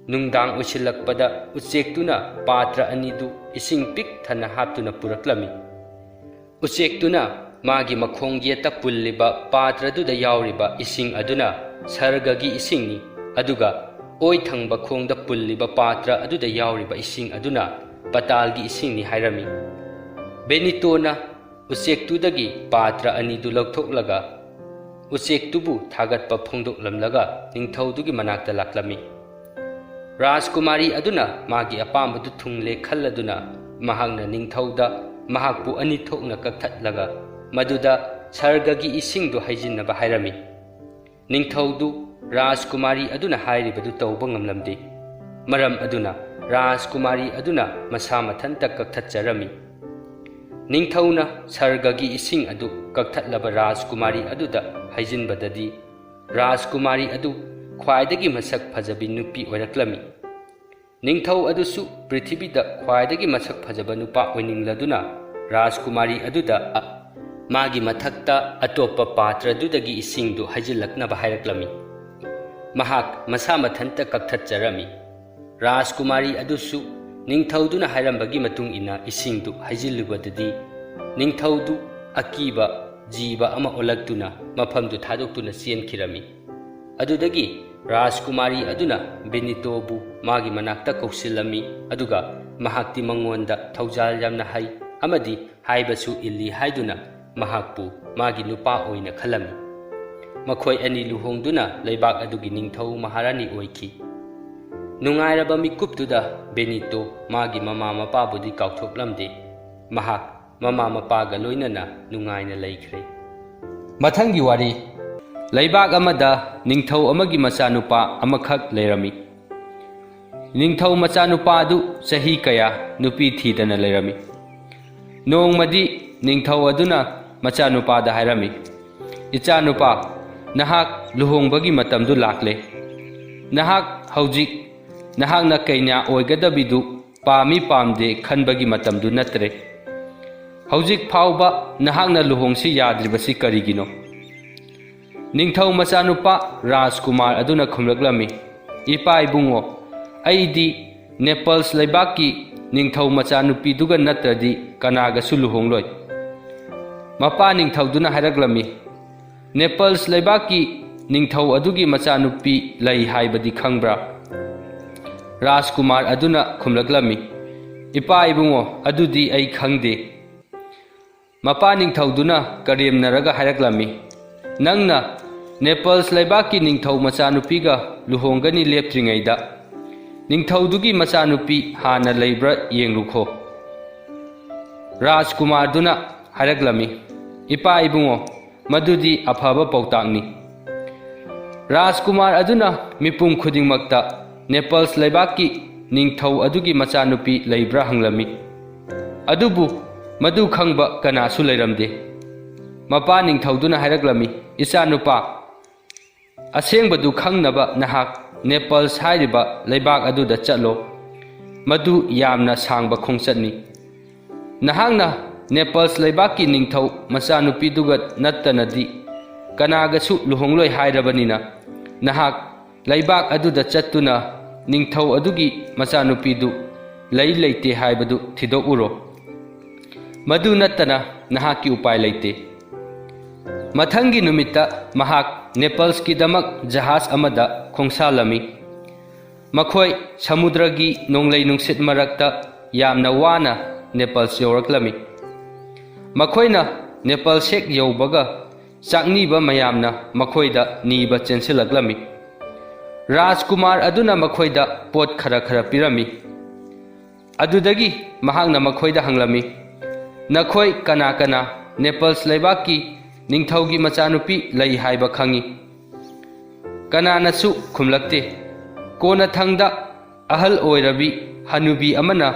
ꯅꯨꯡꯗꯥꯡ ꯑꯣꯏꯁꯤꯜꯂꯛꯄꯗ ꯎꯆꯦꯛꯇꯨꯅ ꯄꯥꯇ꯭ꯔ ꯑꯅꯤꯗꯨ ꯏꯁꯤꯡ ꯄꯤꯛ ꯊꯟꯅ ꯍꯥꯞꯇꯨꯅ ꯄꯨꯔꯛꯂꯝꯃꯤ꯫ ꯎꯆꯦꯛꯇꯨꯅ ꯃꯥꯒꯤ ꯃꯈꯣꯡ ꯌꯦꯠꯇ ꯄꯨꯜꯂꯤꯕ ꯄꯥꯇ꯭ꯔꯗꯨꯗ ꯌꯥꯎꯔꯤꯕ ꯏꯁꯤꯡ ꯑꯗꯨꯅ ꯁꯔꯒꯒꯤ ꯏꯁꯤꯡꯅꯤ, ꯑꯗꯨꯒ ꯑꯣꯏ ꯊꯪꯕ ꯈꯣꯡꯗ ꯄꯨꯜꯂꯤꯕ ꯄꯥꯇ꯭ꯔ ꯑꯗꯨꯗ ꯌꯥꯎꯔꯤꯕ ꯏꯁꯤꯡ ꯑꯗꯨꯅ ꯄꯇꯥꯜꯒꯤ ꯏꯁꯤꯡꯅꯤ ꯍꯥꯏꯔꯝꯃꯤ꯫ ꯕꯦꯅꯤꯇꯣꯅ ꯎꯆꯦꯛꯇꯨꯗꯒꯤ ꯄꯥꯇ꯭ꯔ ꯑꯅꯤꯗꯨ ꯂꯧꯊꯣꯛꯂꯒ ꯎꯆꯦꯛꯇꯨꯕꯨ ꯊꯥꯒꯠꯄ ꯐꯣꯡꯗꯣꯛꯂꯝꯂꯒ ꯅꯤꯡꯊꯧꯗꯨꯒꯤ ꯃꯅꯥꯛꯇ ꯂꯥꯛꯂꯝꯃꯤ꯫ ꯔꯥꯖꯀꯨꯃꯥꯔꯤ ꯑꯗꯨꯅ ꯃꯥꯒꯤ ꯑꯄꯥꯝꯕꯗꯨ ꯊꯨꯡꯂꯦ ꯈꯜꯂꯗꯨꯅ ꯃꯍꯥꯛꯅ ꯅꯤꯡꯊꯧꯗ ꯃꯍꯥꯛꯄꯨ ꯑꯅꯤ ꯊꯣꯛꯅ ꯀꯛꯊꯠꯂꯒ ꯃꯗꯨꯗ ꯁꯔꯒꯒꯤ ꯏꯁꯤꯡꯗꯨ ꯍꯩꯖꯤꯟꯅꯕ ꯍꯥꯏꯔꯝꯃꯤ꯫ ꯅꯤꯡꯊꯧꯗꯨ ꯔꯥꯖꯀꯨꯃꯥꯔꯤ ꯑꯗꯨꯅ ꯍꯥꯏꯔꯤꯕꯗꯨ ꯇꯧꯕ ꯉꯝꯂꯝꯗꯦ꯫ ꯃꯔꯝ ꯑꯗꯨꯅ ꯔꯥꯖꯀꯨꯃꯥꯔꯤ ꯑꯗꯨꯅ ꯃꯁꯥ ꯃꯊꯟꯇ ꯀꯛꯊꯠꯆꯔꯝꯃꯤ꯫ ꯅꯤꯡꯊꯧꯅ ꯁꯔꯒꯒꯤ ꯏꯁꯤꯡ ꯑꯗꯨ ꯀꯛꯊꯠꯂꯕ ꯔꯥꯖꯀꯨꯃꯥꯔꯤ ꯑꯗꯨꯗ ꯍꯩꯖꯤꯟꯕꯗꯗꯤ ꯔꯥꯖꯀꯨꯃꯥꯔꯤ ꯑꯗꯨ ꯈ꯭ꯋꯥꯏꯗꯒꯤ ꯃꯁꯛ ꯐꯖꯕꯤ ꯅꯨꯄꯤ ꯑꯣꯏꯔꯛꯂꯝꯃꯤ꯫ ꯅꯤꯡꯊꯧ ꯑꯗꯨꯁꯨ ꯄ꯭ꯔꯤꯊꯤꯕꯤꯗ ꯈ꯭ꯋꯥꯏꯗꯒꯤ ꯃꯁꯛ ꯐꯖꯕ ꯅꯨꯄꯥ ꯑꯣꯏꯅꯤꯡꯂꯗꯨꯅ ꯔꯥꯖꯀꯨꯃꯥꯔꯤ ꯑꯗꯨꯗ ꯃꯥꯒꯤ ꯃꯊꯛꯇ ꯑꯇꯣꯞꯄ ꯄꯥꯇ꯭ꯔꯗꯨꯗꯒꯤ ꯏꯁꯤꯡꯗꯨ ꯍꯩꯖꯤꯜꯂꯛꯅꯕ ꯍꯥꯏꯔꯛꯂꯝꯃꯤ꯫ ꯃꯍꯥꯛ ꯃꯁꯥ ꯃꯊꯟꯇ ꯀꯛꯊꯠꯆꯔꯝꯃꯤ꯫ ꯔꯥꯖꯀꯨꯃꯥꯔꯤ ꯑꯗꯨꯁꯨ ꯅꯤꯡꯊꯧꯗꯨꯅ ꯍꯥꯏꯔꯝꯕꯒꯤ ꯃꯇꯨꯡ ꯏꯟꯅ ꯏꯁꯤꯡꯗꯨ ꯍꯩꯖꯤꯜꯂꯨꯕꯗꯗꯤ ꯅꯤꯡꯊꯧꯗꯨ ꯑꯀꯤꯕ ꯖꯤꯕ ꯑꯃ ꯑꯣꯜꯂꯛꯇꯨꯅ ꯃꯐꯝꯗꯨ ꯊꯥꯗꯣꯛꯇꯨꯅ ꯆꯦꯟꯈꯤꯔꯝꯃꯤ꯫ ꯑꯗꯨꯗꯒꯤ ꯔꯥꯖꯀꯨꯃꯥꯔꯤ ꯑꯗꯨꯅ ꯕꯦꯅꯤꯇꯣꯕꯨ ꯃꯥꯒꯤ ꯃꯅꯥꯛꯇ ꯀꯧꯁꯤꯜꯂꯝꯃꯤ, ꯑꯗꯨꯒ ꯃꯍꯥꯛꯇꯤ ꯃꯉꯣꯟꯗ ꯊꯧꯖꯥꯜ ꯌꯥꯝꯅ ꯍꯩ ꯑꯃꯗꯤ ꯍꯥꯏꯕꯁꯨ ꯏꯜꯂꯤ ꯍꯥꯏꯗꯨꯅ ꯃꯍꯥꯛꯄꯨ ꯃꯥꯒꯤ ꯅꯨꯄꯥ ꯑꯣꯏꯅ ꯈꯜꯂꯝꯃꯤ꯫ ꯃꯈꯣꯏ ꯑꯅꯤ ꯂꯨꯍꯣꯡꯗꯨꯅ ꯂꯩꯕꯥꯛ ꯑꯗꯨꯒꯤ ꯅꯤꯡꯊꯧ ꯃꯍꯥꯔꯥꯅꯤ ꯑꯣꯏꯈꯤ꯫ ꯅꯨꯡꯉꯥꯏꯔꯕ ꯃꯤꯀꯨꯞꯇꯨꯗ ꯕꯦꯅꯤꯇꯣ ꯃꯥꯒꯤ ꯃꯃꯥ ꯃꯄꯥꯕꯨꯗꯤ ꯀꯥꯎꯊꯣꯛꯂꯝꯗꯦ꯫ ꯃꯍꯥꯛ ꯃꯃꯥ ꯃꯄꯥꯒ ꯂꯣꯏꯅꯅ ꯅꯨꯡꯉꯥꯏꯅ ꯂꯩꯈ꯭ꯔꯦ꯫ ꯃꯊꯪꯒꯤ ꯋꯥꯔꯤ꯫ ꯂꯩꯕꯥꯛ ꯑꯃꯗ ꯅꯤꯡꯊꯧ ꯑꯃꯒꯤ ꯃꯆꯥꯅꯨꯄꯥ ꯑꯃꯈꯛ ꯂꯩꯔꯝꯃꯤ꯫ ꯅꯤꯡꯊꯧ ꯃꯆꯥꯅꯨꯄꯥ ꯑꯗꯨ ꯆꯍꯤ ꯀꯌꯥ ꯅꯨꯄꯤ ꯊꯤꯗꯅ ꯂꯩꯔꯝꯃꯤ꯫ ꯅꯣꯡꯃꯗꯤ ꯅꯤꯡꯊꯧ ꯑꯗꯨꯅ ꯃꯆꯥꯅꯨꯄꯥꯗ ꯍꯥꯏꯔꯝꯃꯤ, "ꯏꯆꯥꯅꯨꯄꯥ, ꯅꯍꯥꯛ ꯂꯨꯍꯣꯡꯕꯒꯤ ꯃꯇꯝꯗꯨ ꯂꯥꯛꯂꯦ꯫ ꯅꯍꯥꯛ ꯍꯧꯖꯤꯛ ꯅꯍꯥꯛꯅ ꯀꯩꯅꯥ ꯑꯣꯏꯒꯗꯕꯤꯗꯨ ꯄꯥꯝꯃꯤ ꯄꯥꯝꯗꯦ ꯈꯟꯕꯒꯤ ꯃꯇꯝꯗꯨ ꯅꯠꯇ꯭ꯔꯦ꯫ ꯍꯧꯖꯤꯛ ꯐꯥꯎꯕ ꯅꯍꯥꯛꯅ ꯂꯨꯍꯣꯡꯁꯤ ꯌꯥꯗ꯭ꯔꯤꯕꯁꯤ ꯀꯔꯤꯒꯤꯅꯣ?" ꯅꯤꯡꯊꯧ ꯃꯆꯥꯅꯨꯄꯥ ꯔꯥꯖꯀꯨꯃꯥꯔ ꯑꯗꯨꯅ ꯈꯨꯝꯂꯛꯂꯝꯃꯤ, "ꯏꯄꯥ ꯏꯕꯨꯡꯉꯣ, ꯑꯩꯗꯤ ꯅꯦꯄꯜꯁ ꯂꯩꯕꯥꯛꯀꯤ ꯅꯤꯡꯊꯧ ꯃꯆꯥꯅꯨꯄꯤꯗꯨꯒ ꯅꯠꯇ꯭ꯔꯗꯤ ꯀꯅꯥꯒꯁꯨ ꯂꯨꯍꯣꯡꯂꯣꯏ꯫" ꯃꯄꯥ ꯅꯤꯡꯊꯧꯗꯨꯅ ꯍꯥꯏꯔꯛꯂꯝꯃꯤ, "ꯅꯦꯄꯜꯁ ꯂꯩꯕꯥꯛꯀꯤ ꯅꯤꯡꯊꯧ ꯑꯗꯨꯒꯤ ꯃꯆꯥꯅꯨꯄꯤ ꯂꯩ ꯍꯥꯏꯕꯗꯤ ꯈꯪꯕ꯭ꯔꯥ?" ꯔꯥꯖꯀꯨꯃꯥꯔ ꯑꯗꯨꯅ ꯈꯨꯝꯂꯛꯂꯝꯃꯤ, "ꯏꯄꯥ ꯏꯕꯨꯡꯉꯣ, ꯑꯗꯨꯗꯤ ꯑꯩ ꯈꯪꯗꯦ꯫" ꯃꯄꯥ ꯅꯤꯡꯊꯧꯗꯨꯅ ꯀꯔꯦꯝꯅꯔꯒ ꯍꯥꯏꯔꯛꯂꯝꯃꯤ, "ꯅꯪꯅ ꯅꯦꯄꯜꯁ ꯂꯩꯕꯥꯛꯀꯤ ꯅꯤꯡꯊꯧ ꯃꯆꯥꯅꯨꯄꯤꯒ ꯂꯨꯍꯣꯡꯒꯅꯤ ꯂꯦꯞꯇ꯭ꯔꯤꯉꯩꯗ ꯅꯤꯡꯊꯧꯗꯨꯒꯤ ꯃꯆꯥꯅꯨꯄꯤ ꯍꯥꯟꯅ ꯂꯩꯕ꯭ꯔꯥ ꯌꯦꯡꯂꯨꯈꯣ꯫" ꯔꯥꯖꯀꯨꯃꯥꯔꯗꯨꯅ ꯍꯥꯏꯔꯛꯂꯝꯃꯤ, "ꯏꯄꯥ ꯏꯕꯨꯡꯉꯣ, ꯃꯗꯨꯗꯤ ꯑꯐꯕ ꯄꯥꯎꯇꯥꯛꯅꯤ꯫" ꯔꯥꯖꯀꯨꯃꯥꯔ ꯑꯗꯨꯅ ꯃꯤꯄꯨꯝ ꯈꯨꯗꯤꯡꯃꯛꯇ ꯅꯦꯄꯜꯁ ꯂꯩꯕꯥꯛꯀꯤ ꯅꯤꯡꯊꯧ ꯑꯗꯨꯒꯤ ꯃꯆꯥꯅꯨꯄꯤ ꯂꯩꯕ꯭ꯔꯥ ꯍꯪꯂꯝꯃꯤ꯫ ꯑꯗꯨꯕꯨ ꯃꯗꯨ ꯈꯪꯕ ꯀꯅꯥꯁꯨ ꯂꯩꯔꯝꯗꯦ꯫ ꯃꯄꯥ ꯅꯤꯡꯊꯧꯗꯨꯅ ꯍꯥꯏꯔꯛꯂꯝꯃꯤ, "ꯏꯆꯥꯅꯨꯄꯥ, ꯑꯁꯦꯡꯕꯗꯨ ꯈꯪꯅꯕ ꯅꯍꯥꯛ ꯅꯦꯄꯜꯁ ꯍꯥꯏꯔꯤꯕ ꯂꯩꯕꯥꯛ ꯑꯗꯨꯗ ꯆꯠꯂꯣ꯫ ꯃꯗꯨ ꯌꯥꯝꯅ ꯁꯥꯡꯕ ꯈꯣꯡꯆꯠꯅꯤ꯫ ꯅꯍꯥꯛꯅ ꯅꯦꯄꯜꯁ ꯂꯩꯕꯥꯛꯀꯤ ꯅꯤꯡꯊꯧ ꯃꯆꯥꯅꯨꯄꯤꯗꯨꯒ ꯅꯠꯇꯅꯗꯤ ꯀꯅꯥꯒꯁꯨ ꯂꯨꯍꯣꯡꯂꯣꯏ ꯍꯥꯏꯔꯕꯅꯤꯅ, ꯅꯍꯥꯛ ꯂꯩꯕꯥꯛ ꯑꯗꯨꯗ ꯆꯠꯇꯨꯅ ꯅꯤꯡꯊꯧ ꯑꯗꯨꯒꯤ ꯃꯆꯥꯅꯨꯄꯤꯗꯨ ꯂꯩ ꯂꯩꯇꯦ ꯍꯥꯏꯕꯗꯨ ꯊꯤꯗꯣꯛꯎꯔꯣ꯫ ꯃꯗꯨ ꯅꯠꯇꯅ ꯅꯍꯥꯛꯀꯤ ꯎꯄꯥꯏ ꯂꯩꯇꯦ꯫" ꯃꯊꯪꯒꯤ ꯅꯨꯃꯤꯠꯇ ꯃꯍꯥꯛ ꯅꯦꯄꯜꯁꯀꯤꯗꯃꯛ ꯖꯍꯥꯖ ꯑꯃꯗ ꯈꯣꯡꯁꯥꯜꯂꯝꯃꯤ꯫ ꯃꯈꯣꯏ ꯁꯃꯨꯗ꯭ꯔꯒꯤ ꯅꯣꯡꯂꯩ ꯅꯨꯡꯁꯤꯠ ꯃꯔꯛꯇ ꯌꯥꯝꯅ ꯋꯥꯅ ꯅꯦꯄꯜꯁ ꯌꯧꯔꯛꯂꯝꯃꯤ꯫ ꯃꯈꯣꯏꯅ ꯅꯦꯄꯜꯁ ꯍꯦꯛ ꯌꯧꯕꯒ ꯆꯥꯛꯅꯤꯕ ꯃꯌꯥꯝꯅ ꯃꯈꯣꯏꯗ ꯅꯤꯕ ꯆꯦꯟꯁꯤꯜꯂꯛꯂꯝꯃꯤ꯫ ꯔꯥꯖꯀꯨꯃꯥꯔ ꯑꯗꯨꯅ ꯃꯈꯣꯏꯗ ꯄꯣꯠ ꯈꯔ ꯈꯔ ꯄꯤꯔꯝꯃꯤ꯫ ꯑꯗꯨꯗꯒꯤ ꯃꯍꯥꯛꯅ ꯃꯈꯣꯏꯗ ꯍꯪꯂꯝꯃꯤ, "ꯅꯈꯣꯏ ꯀꯅꯥ ꯀꯅꯥ ꯅꯦꯄꯜꯁ ꯂꯩꯕꯥꯛꯀꯤ ꯅꯤꯡꯊꯧꯒꯤ ꯃꯆꯥꯅꯨꯄꯤ ꯂꯩ ꯍꯥꯏꯕ ꯈꯪꯏ?" ꯀꯅꯥꯅꯁꯨ ꯈꯨꯝꯂꯛꯇꯦ꯫ ꯀꯣꯟꯅꯊꯪꯗ ꯑꯍꯜ ꯑꯣꯏꯔꯕꯤ ꯍꯅꯨꯕꯤ ꯑꯃꯅ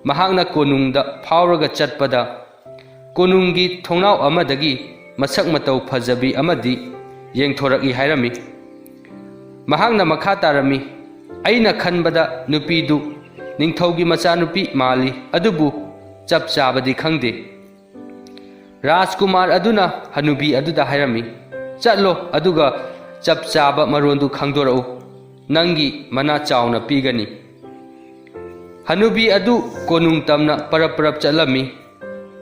ꯃꯍꯥꯛꯅ ꯀꯣꯅꯨꯡꯗ ꯐꯥꯎꯔꯒ ꯆꯠꯄꯗ, ꯀꯣꯅꯨꯡꯒꯤ ꯊꯣꯡꯅꯥꯎ ꯑꯃꯗꯒꯤ ꯃꯁꯛ ꯃꯇꯧ ꯐꯖꯕꯤ ꯑꯃꯗꯤ ꯌꯦꯡꯊꯣꯔꯛꯏ ꯍꯥꯏꯔꯝꯃꯤ꯫ ꯃꯍꯥꯛꯅ ꯃꯈꯥ ꯇꯥꯔꯝꯃꯤ, "ꯑꯩꯅ ꯈꯟꯕꯗ ꯅꯨꯄꯤꯗꯨ ꯅꯤꯡꯊꯧꯒꯤ ꯃꯆꯥꯅꯨꯄꯤ ꯃꯥꯜꯂꯤ, ꯑꯗꯨꯕꯨ ꯆꯞ ꯆꯥꯕꯗꯤ ꯈꯪꯗꯦ꯫" ꯔꯥꯖꯀꯨꯃꯥꯔ ꯑꯗꯨꯅ ꯍꯅꯨꯕꯤ ꯑꯗꯨꯗ ꯍꯥꯏꯔꯝꯃꯤ, "ꯆꯠꯂꯣ, ꯑꯗꯨꯒ ꯆꯞ ꯆꯥꯕ ꯃꯔꯣꯟꯗꯨ ꯈꯪꯗꯣꯔꯛꯎ꯫ ꯅꯪꯒꯤ ꯃꯅꯥ ꯆꯥꯎꯅ ꯄꯤꯒꯅꯤ꯫" ꯍꯅꯨꯕꯤ ꯑꯗꯨ ꯀꯣꯅꯨꯡ ꯇꯝꯅ ꯄꯔꯞ ꯄꯔꯞ ꯆꯠꯂꯝꯃꯤ꯫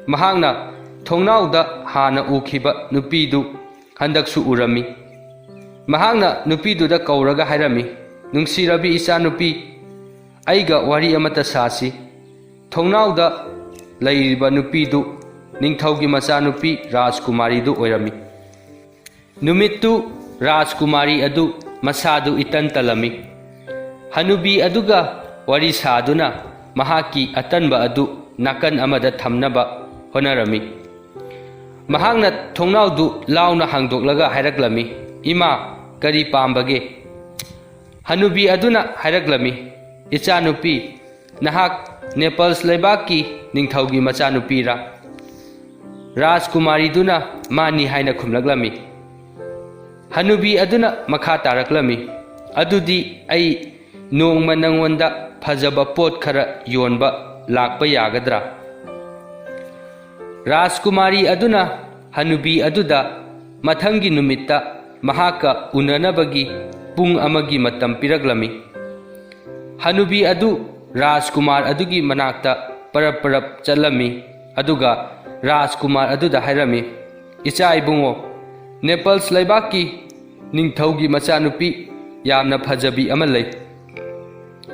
ꯃꯍꯥꯛꯅ ꯊꯣꯡꯅꯥꯎꯗ ꯍꯥꯟꯅ ꯎꯈꯤꯕ ꯅꯨꯄꯤꯗꯨ ꯍꯟꯗꯛꯁꯨ ꯎꯔꯝꯃꯤ꯫ ꯃꯍꯥꯛꯅ ꯅꯨꯄꯤꯗꯨꯗ ꯀꯧꯔꯒ ꯍꯥꯏꯔꯝꯃꯤ, "ꯅꯨꯡꯁꯤꯔꯕꯤ ꯏꯆꯥꯅꯨꯄꯤ, ꯑꯩꯒ ꯋꯥꯔꯤ ꯑꯃꯠꯇ ꯁꯥꯁꯤ꯫" ꯊꯣꯡꯅꯥꯎꯗ ꯂꯩꯔꯤꯕ ꯅꯨꯄꯤꯗꯨ ꯅꯤꯡꯊꯧꯒꯤ ꯃꯆꯥꯅꯨꯄꯤ ꯔꯥꯖꯀꯨꯃꯥꯔꯤꯗꯨ ꯑꯣꯏꯔꯝꯃꯤ꯫ ꯅꯨꯃꯤꯠꯇꯨ ꯔꯥꯖꯀꯨꯃꯥꯔꯤ ꯑꯗꯨ ꯃꯁꯥꯗꯨ ꯏꯇꯟ ꯇꯜꯂꯝꯃꯤ꯫ ꯍꯅꯨꯕꯤ ꯑꯗꯨꯒ ꯋꯥꯔꯤ ꯁꯥꯗꯨꯅ ꯃꯍꯥꯛꯀꯤ ꯑꯇꯟꯕ ꯑꯗꯨ ꯅꯥꯀꯟ ꯑꯃꯗ ꯊꯝꯅꯕ ꯍꯣꯠꯅꯔꯝꯃꯤ꯫ ꯃꯍꯥꯛꯅ ꯊꯣꯡꯅꯥꯎꯗꯨ ꯂꯥꯎꯅ ꯍꯥꯡꯗꯣꯛꯂꯒ ꯍꯥꯏꯔꯛꯂꯝꯃꯤ, "ꯏꯃꯥ, ꯀꯔꯤ ꯄꯥꯝꯕꯒꯦ?" ꯍꯅꯨꯕꯤ ꯑꯗꯨꯅ ꯍꯥꯏꯔꯛꯂꯝꯃꯤ, "ꯏꯆꯥꯅꯨꯄꯤ, ꯅꯍꯥꯛ ꯅꯦꯄꯜꯁ ꯂꯩꯕꯥꯛꯀꯤ ꯅꯤꯡꯊꯧꯒꯤ ꯃꯆꯥꯅꯨꯄꯤꯔꯥ?" ꯔꯥꯖꯀꯨꯃꯥꯔꯤꯗꯨꯅ ꯃꯥꯅꯤ ꯍꯥꯏꯅ ꯈꯨꯝꯂꯛꯂꯝꯃꯤ꯫ ꯍꯅꯨꯕꯤ ꯑꯗꯨꯅ ꯃꯈꯥ ꯇꯥꯔꯛꯂꯝꯃꯤ, "ꯑꯗꯨꯗꯤ ꯑꯩ ꯅꯣꯡꯃ ꯅꯪꯉꯣꯟꯗ ꯐꯖꯕ ꯄꯣꯠ ꯈꯔ ꯌꯣꯟꯕ ꯂꯥꯛꯄ ꯌꯥꯒꯗ꯭ꯔꯥ?" ꯔꯥꯖꯀꯨꯃꯥꯔꯤ ꯑꯗꯨꯅ ꯍꯅꯨꯕꯤ ꯑꯗꯨꯗ ꯃꯊꯪꯒꯤ ꯅꯨꯃꯤꯠꯇ ꯃꯍꯥꯛꯀ ꯎꯅꯅꯕꯒꯤ ꯄꯨꯡ ꯑꯃꯒꯤ ꯃꯇꯝ ꯄꯤꯔꯛꯂꯝꯃꯤ꯫ ꯍꯅꯨꯕꯤ ꯑꯗꯨ ꯔꯥꯖꯀꯨꯃꯥꯔ ꯑꯗꯨꯒꯤ ꯃꯅꯥꯛꯇ ꯄꯔꯞ ꯄꯔꯞ ꯆꯠꯂꯝꯃꯤ, ꯑꯗꯨꯒ ꯔꯥꯖꯀꯨꯃꯥꯔ ꯑꯗꯨꯗ ꯍꯥꯏꯔꯝꯃꯤ, "ꯏꯆꯥ ꯏꯕꯨꯡꯉꯣ, ꯅꯦꯄꯜꯁ ꯂꯩꯕꯥꯛꯀꯤ ꯅꯤꯡꯊꯧꯒꯤ ꯃꯆꯥꯅꯨꯄꯤ ꯌꯥꯝꯅ ꯐꯖꯕꯤ ꯑꯃ ꯂꯩ꯫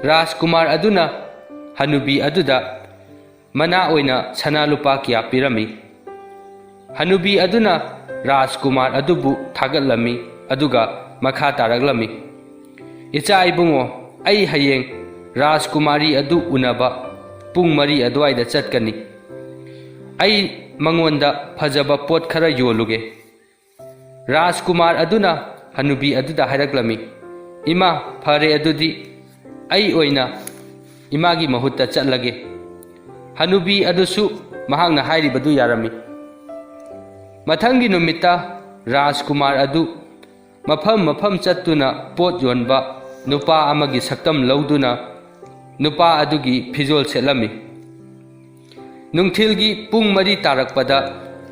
ꯔꯥꯖꯀꯨꯃꯥꯔ ꯑꯗꯨꯅ ꯍꯅꯨꯕꯤ ꯑꯗꯨꯗ ꯃꯅꯥ ꯑꯣꯏꯅ ꯁꯅꯥ ꯂꯨꯄꯥ ꯀꯌꯥ ꯄꯤꯔꯝꯃꯤ꯫ ꯍꯅꯨꯕꯤ ꯑꯗꯨꯅ ꯔꯥꯖꯀꯨꯃꯥꯔ ꯑꯗꯨꯕꯨ ꯊꯥꯒꯠꯂꯝꯃꯤ, ꯑꯗꯨꯒ ꯃꯈꯥ ꯇꯥꯔꯛꯂꯝꯃꯤ, "ꯏꯆꯥ ꯏꯕꯨꯡꯉꯣ, ꯑꯩ ꯍꯌꯦꯡ ꯔꯥꯖꯀꯨꯃꯥꯔꯤ ꯑꯗꯨ ꯎꯅꯕ ꯄꯨꯡ ꯃꯔꯤ ꯑꯗꯨꯋꯥꯏꯗ ꯆꯠꯀꯅꯤ꯫ ꯑꯩ ꯃꯉꯣꯟꯗ ꯐꯖꯕ ꯄꯣꯠ ꯈꯔ ꯌꯣꯜꯂꯨꯒꯦ꯫" ꯔꯥꯖꯀꯨꯃꯥꯔ ꯑꯗꯨꯅ ꯍꯅꯨꯕꯤ ꯑꯗꯨꯗ ꯍꯥꯏꯔꯛꯂꯝꯃꯤ, "ꯏꯃꯥ, ꯐꯔꯦ ꯑꯗꯨꯗꯤ, ꯑꯩ ꯑꯣꯏꯅ ꯏꯃꯥꯒꯤ ꯃꯍꯨꯠꯇ ꯆꯠꯂꯒꯦ꯫" ꯍꯅꯨꯕꯤ ꯑꯗꯨꯁꯨ ꯃꯍꯥꯛꯅ ꯍꯥꯏꯔꯤꯕꯗꯨ ꯌꯥꯔꯝꯃꯤ꯫ ꯃꯊꯪꯒꯤ ꯅꯨꯃꯤꯠꯇ ꯔꯥꯖꯀꯨꯃꯥꯔ ꯑꯗꯨ ꯃꯐꯝ ꯃꯐꯝ ꯆꯠꯇꯨꯅ ꯄꯣꯠ ꯌꯣꯟꯕ ꯅꯨꯄꯥ ꯑꯃꯒꯤ ꯁꯛꯇꯝ ꯂꯧꯗꯨꯅ ꯅꯨꯄꯥ ꯑꯗꯨꯒꯤ ꯐꯤꯖꯣꯜ ꯁꯦꯠꯂꯝꯃꯤ꯫ ꯅꯨꯡꯊꯤꯜꯒꯤ ꯄꯨꯡ ꯃꯔꯤ ꯇꯥꯔꯛꯄꯗ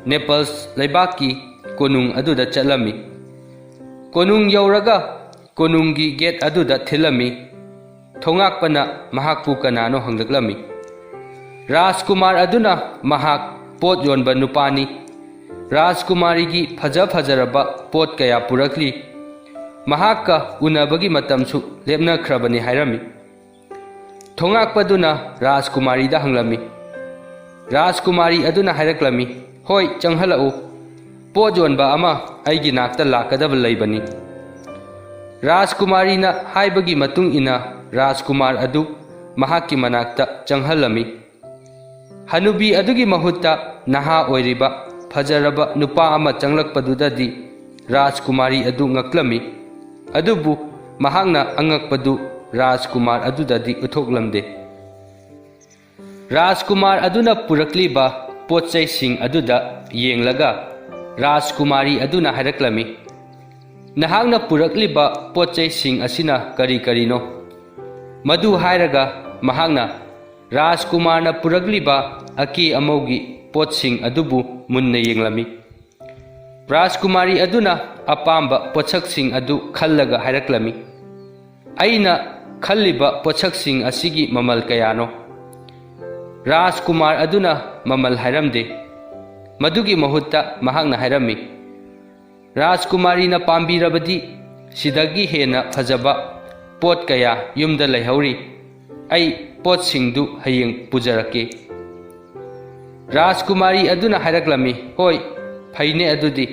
ꯅꯦꯄꯜꯁ ꯂꯩꯕꯥꯛꯀꯤ ꯀꯣꯅꯨꯡ ꯑꯗꯨꯗ ꯆꯠꯂꯝꯃꯤ꯫ ꯀꯣꯅꯨꯡ ꯌꯧꯔꯒ ꯀꯣꯅꯨꯡꯒꯤ ꯒꯦꯠ ꯑꯗꯨꯗ ꯊꯤꯜꯂꯝꯃꯤ꯫ ꯊꯣꯉꯥꯛꯄꯅ ꯃꯍꯥꯛꯄꯨ ꯀꯅꯥꯅꯣ ꯍꯪꯂꯛꯂꯝꯃꯤ꯫ ꯔꯥꯖꯀꯨꯃꯥꯔ ꯑꯗꯨꯅ ꯃꯍꯥꯛ ꯄꯣꯠ ꯌꯣꯟꯕ ꯅꯨꯄꯥꯅꯤ꯫ ꯔꯥꯖꯀꯨꯃꯥꯔꯤꯒꯤ ꯐꯖ ꯐꯖꯔꯕ ꯄꯣꯠ ꯀꯌꯥ ꯄꯨꯔꯛꯂꯤ꯫ ꯃꯍꯥꯛꯀ ꯎꯅꯕꯒꯤ ꯃꯇꯝꯁꯨ ꯂꯦꯞꯅꯈ꯭ꯔꯕꯅꯤ ꯍꯥꯏꯔꯝꯃꯤ꯫ ꯊꯣꯉꯥꯛꯄꯗꯨꯅ ꯔꯥꯖꯀꯨꯃꯥꯔꯤꯗ ꯍꯪꯂꯝꯃꯤ꯫ ꯔꯥꯖꯀꯨꯃꯥꯔꯤ ꯑꯗꯨꯅ ꯍꯥꯏꯔꯛꯂꯝꯃꯤ, "ꯍꯣꯏ, ꯆꯪꯍꯜꯂꯛꯎ꯫ ꯄꯣꯠ ꯌꯣꯟꯕ ꯑꯃ ꯑꯩꯒꯤ ꯅꯥꯛꯇ ꯂꯥꯛꯀꯗꯕ ꯂꯩꯕꯅꯤ꯫" ꯔꯥꯖꯀꯨꯃꯥꯔꯤꯅ ꯍꯥꯏꯕꯒꯤ ꯃꯇꯨꯡ ꯏꯟꯅ ꯔꯥꯖꯀꯨꯃꯥꯔ ꯑꯗꯨ ꯃꯍꯥꯛꯀꯤ ꯃꯅꯥꯛꯇ ꯆꯪꯍꯜꯂꯝꯃꯤ꯫ ꯍꯅꯨꯕꯤ ꯑꯗꯨꯒꯤ ꯃꯍꯨꯠꯇ ꯅꯍꯥ ꯑꯣꯏꯔꯤꯕ ꯐꯖꯔꯕ ꯅꯨꯄꯥ ꯑꯃ ꯆꯪꯂꯛꯄꯗꯨꯗꯗꯤ ꯔꯥꯖꯀꯨꯃꯥꯔꯤ ꯑꯗꯨ ꯉꯛꯂꯝꯃꯤ꯫ ꯑꯗꯨꯕꯨ ꯃꯍꯥꯛꯅ ꯑꯉꯛꯄꯗꯨ ꯔꯥꯖꯀꯨꯃꯥꯔ ꯑꯗꯨꯗꯗꯤ ꯎꯠꯊꯣꯛꯂꯝꯗꯦ꯫ ꯔꯥꯖꯀꯨꯃꯥꯔ ꯑꯗꯨꯅ ꯄꯨꯔꯛꯂꯤꯕ ꯄꯣꯠ ꯆꯩꯁꯤꯡ ꯑꯗꯨꯗ ꯌꯦꯡꯂꯒ ꯔꯥꯖꯀꯨꯃꯥꯔꯤ ꯑꯗꯨꯅ ꯍꯥꯏꯔꯛꯂꯝꯃꯤ, "ꯅꯍꯥꯛꯅ ꯄꯨꯔꯛꯂꯤꯕ ꯄꯣꯠ ꯆꯩꯁꯤꯡ ꯑꯁꯤꯅ ꯀꯔꯤ ꯀꯔꯤꯅꯣ?" ꯃꯗꯨ ꯍꯥꯏꯔꯒ ꯃꯍꯥꯛꯅ ꯔꯥꯖꯀꯨꯃꯥꯔꯅ ꯄꯨꯔꯛꯂꯤꯕ ꯑꯀꯦ ꯑꯃꯧꯒꯤ ꯄꯣꯠꯁꯤꯡ ꯑꯗꯨꯕꯨ ꯃꯨꯟꯅ ꯌꯦꯡꯂꯝꯃꯤ꯫ ꯔꯥꯖꯀꯨꯃꯥꯔꯤ ꯑꯗꯨꯅ ꯑꯄꯥꯝꯕ ꯄꯣꯠꯁꯛꯁꯤꯡ ꯑꯗꯨ ꯈꯜꯂꯒ ꯍꯥꯏꯔꯛꯂꯝꯃꯤ, "ꯑꯩꯅ ꯈꯜꯂꯤꯕ ꯄꯣꯠꯁꯛꯁꯤꯡ ꯑꯁꯤꯒꯤ ꯃꯃꯜ ꯀꯌꯥꯅꯣ?" ꯔꯥꯖꯀꯨꯃꯥꯔ ꯑꯗꯨꯅ ꯃꯃꯜ ꯍꯥꯏꯔꯝꯗꯦ꯫ ꯃꯗꯨꯒꯤ ꯃꯍꯨꯠꯇ ꯃꯍꯥꯛꯅ ꯍꯥꯏꯔꯝꯃꯤ, "ꯔꯥꯖꯀꯨꯃꯥꯔꯤꯅ ꯄꯥꯝꯕꯤꯔꯕꯗꯤ ꯁꯤꯗꯒꯤ ꯍꯦꯟꯅ ꯐꯖꯕ ꯄꯣꯠ ꯀꯌꯥ ꯌꯨꯝꯗ ꯂꯩꯍꯧꯔꯤ꯫ ꯑꯩ ꯄꯣꯠꯁꯤꯡꯗꯨ ꯍꯌꯦꯡ ꯄꯨꯖꯔꯛꯀꯦ꯫" ꯔꯥꯖꯀꯨꯃꯥꯔꯤ ꯑꯗꯨꯅ ꯍꯥꯏꯔꯛꯂꯝꯃꯤ, "ꯍꯣꯏ, ꯐꯩꯅꯦ ꯑꯗꯨꯗꯤ꯫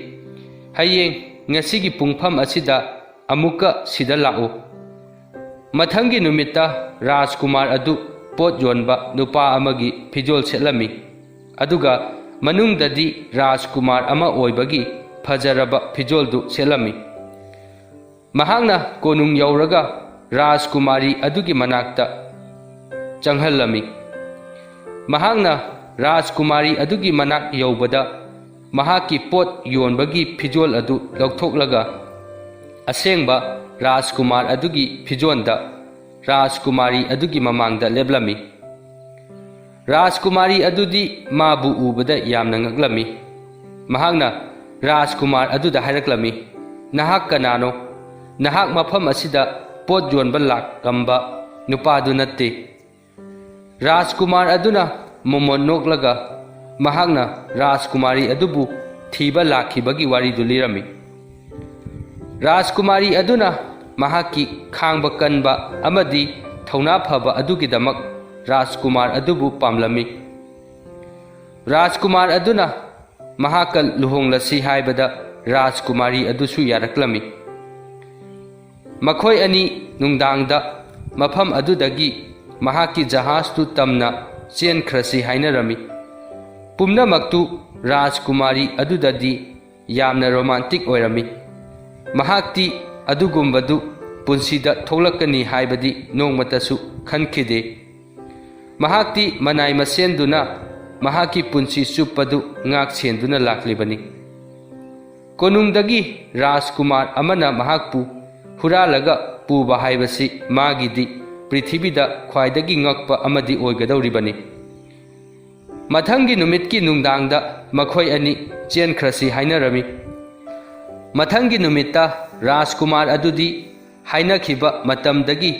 ꯍꯌꯦꯡ ꯉꯁꯤꯒꯤ ꯄꯨꯡꯐꯝ ꯑꯁꯤꯗ ꯑꯃꯨꯛꯀ ꯁꯤꯗ ꯂꯥꯛꯎ꯫" ꯃꯊꯪꯒꯤ ꯅꯨꯃꯤꯠꯇ ꯔꯥꯖꯀꯨꯃꯥꯔ ꯑꯗꯨ ꯄꯣꯠ ꯌꯣꯟꯕ ꯅꯨꯄꯥ ꯑꯃꯒꯤ ꯐꯤꯖꯣꯜ ꯁꯦꯠꯂꯝꯃꯤ, ꯑꯗꯨꯒ ꯃꯅꯨꯡꯗꯗꯤ ꯔꯥꯖꯀꯨꯃꯥꯔ ꯑꯃ ꯑꯣꯏꯕꯒꯤ ꯐꯖꯔꯕ ꯐꯤꯖꯣꯜꯗꯨ ꯁꯦꯠꯂꯝꯃꯤ꯫ ꯃꯍꯥꯛꯅ ꯀꯣꯅꯨꯡ ꯌꯧꯔꯒ ꯔꯥꯖꯀꯨꯃꯥꯔꯤ ꯑꯗꯨꯒꯤ ꯃꯅꯥꯛꯇ ꯆꯪꯍꯜꯂꯝꯃꯤ꯫ ꯃꯍꯥꯛꯅ ꯔꯥꯖꯀꯨꯃꯥꯔꯤ ꯑꯗꯨꯒꯤ ꯃꯅꯥꯛ ꯌꯧꯕꯗ, ꯃꯍꯥꯛꯀꯤ ꯄꯣꯠ ꯌꯣꯟꯕꯒꯤ ꯐꯤꯖꯣꯜ ꯑꯗꯨ ꯂꯧꯊꯣꯛꯂꯒ, ꯑꯁꯦꯡꯕ ꯔꯥꯖꯀꯨꯃꯥꯔ ꯑꯗꯨꯒꯤ ꯐꯤꯖꯣꯜꯗ ꯔꯥꯖꯀꯨꯃꯥꯔꯤ ꯑꯗꯨꯒꯤ ꯃꯃꯥꯡꯗ ꯂꯦꯞꯂꯝꯃꯤ꯫ ꯔꯥꯖꯀꯨꯃꯥꯔꯤ ꯑꯗꯨꯗꯤ ꯃꯥꯕꯨ ꯎꯕꯗ ꯌꯥꯝꯅ ꯉꯛꯂꯝꯃꯤ꯫ ꯃꯍꯥꯛꯅ ꯔꯥꯖꯀꯨꯃꯥꯔ ꯑꯗꯨꯗ ꯍꯥꯏꯔꯛꯂꯝꯃꯤ, "ꯅꯍꯥꯛ ꯀꯅꯥꯅꯣ? ꯅꯍꯥꯛ ꯃꯐꯝ ꯑꯁꯤꯗ ꯄꯣꯠ ꯌꯣꯟꯕ ꯂꯥꯛꯂꯝꯕ ꯅꯨꯄꯥꯗꯨ ꯅꯠꯇꯦ꯫" ꯔꯥꯖꯀꯨꯃꯥꯔ ꯑꯗꯨꯅ ꯃꯣꯃꯣꯟ ꯅꯣꯛꯂꯒ ꯃꯍꯥꯛꯅ ꯔꯥꯖꯀꯨꯃꯥꯔꯤ ꯑꯗꯨꯕꯨ ꯊꯤꯕ ꯂꯥꯛꯈꯤꯕꯒꯤ ꯋꯥꯔꯤꯗꯨ ꯂꯤꯔꯝꯃꯤ꯫ ꯔꯥꯖꯀꯨꯃꯥꯔꯤ ꯑꯗꯨꯅ ꯃꯍꯥꯛꯀꯤ ꯈꯥꯡꯕ ꯀꯟꯕ ꯑꯃꯗꯤ ꯊꯧꯅꯥ ꯐꯕ ꯑꯗꯨꯒꯤꯗꯃꯛ ꯔꯥꯖꯀꯨꯃꯥꯔ ꯑꯗꯨꯕꯨ ꯄꯥꯝꯂꯝꯃꯤ꯫ ꯔꯥꯖꯀꯨꯃꯥꯔ ꯑꯗꯨꯅ ꯃꯍꯥꯛꯀ ꯂꯨꯍꯣꯡꯂꯁꯤ ꯍꯥꯏꯕꯗ ꯔꯥꯖꯀꯨꯃꯥꯔꯤ ꯑꯗꯨꯁꯨ ꯌꯥꯔꯛꯂꯝꯃꯤ꯫ ꯃꯈꯣꯏ ꯑꯅꯤ ꯅꯨꯡꯗꯥꯡꯗ ꯃꯐꯝ ꯑꯗꯨꯗꯒꯤ ꯃꯍꯥꯛꯀꯤ ꯖꯍꯥꯖꯇꯨ ꯇꯝꯅ ꯆꯦꯟꯈ꯭ꯔꯁꯤ ꯍꯥꯏꯅꯔꯝꯃꯤ꯫ ꯄꯨꯝꯅꯃꯛꯇꯨ ꯔꯥꯖꯀꯨꯃꯥꯔꯤ ꯑꯗꯨꯗꯗꯤ ꯌꯥꯝꯅ ꯔꯣꯃꯥꯟꯇꯤꯛ ꯑꯣꯏꯔꯝꯃꯤ꯫ ꯃꯍꯥꯛꯇꯤ ꯑꯗꯨꯒꯨꯝꯕꯗꯨ ꯄꯨꯟꯁꯤꯗ ꯊꯣꯛꯂꯛꯀꯅꯤ ꯍꯥꯏꯕꯗꯤ ꯅꯣꯡꯃꯇꯁꯨ ꯈꯟꯈꯤꯗꯦ꯫ ꯃꯍꯥꯛꯇꯤ ꯃꯅꯥꯏ ꯃꯁꯦꯟꯗꯨꯅ ꯃꯍꯥꯛꯀꯤ ꯄꯨꯟꯁꯤ ꯆꯨꯞꯄꯗꯨ ꯉꯥꯛ ꯁꯦꯟꯗꯨꯅ ꯂꯥꯛꯂꯤꯕꯅꯤ꯫ ꯀꯣꯅꯨꯡꯗꯒꯤ ꯔꯥꯖꯀꯨꯃꯥꯔ ꯑꯃꯅ ꯃꯍꯥꯛꯄꯨ ꯍꯨꯔꯥꯜꯂꯒ ꯄꯨꯕ ꯍꯥꯏꯕꯁꯤ ꯃꯥꯒꯤꯗꯤ ꯄ꯭ꯔꯤꯊꯤꯕꯤꯗ ꯈ꯭ꯋꯥꯏꯗꯒꯤ ꯉꯛꯄ ꯑꯃꯗꯤ ꯑꯣꯏꯒꯗꯧꯔꯤꯕꯅꯤ꯫ ꯃꯊꯪꯒꯤ ꯅꯨꯃꯤꯠꯀꯤ ꯅꯨꯡꯗꯥꯡꯗ ꯃꯈꯣꯏ ꯑꯅꯤ ꯆꯦꯟꯈ꯭ꯔꯁꯤ ꯍꯥꯏꯅꯔꯝꯃꯤ꯫ ꯃꯊꯪꯒꯤ ꯅꯨꯃꯤꯠꯇ ꯔꯥꯖꯀꯨꯃꯥꯔ ꯑꯗꯨꯗꯤ ꯍꯥꯏꯅꯈꯤꯕ ꯃꯇꯝꯗꯒꯤ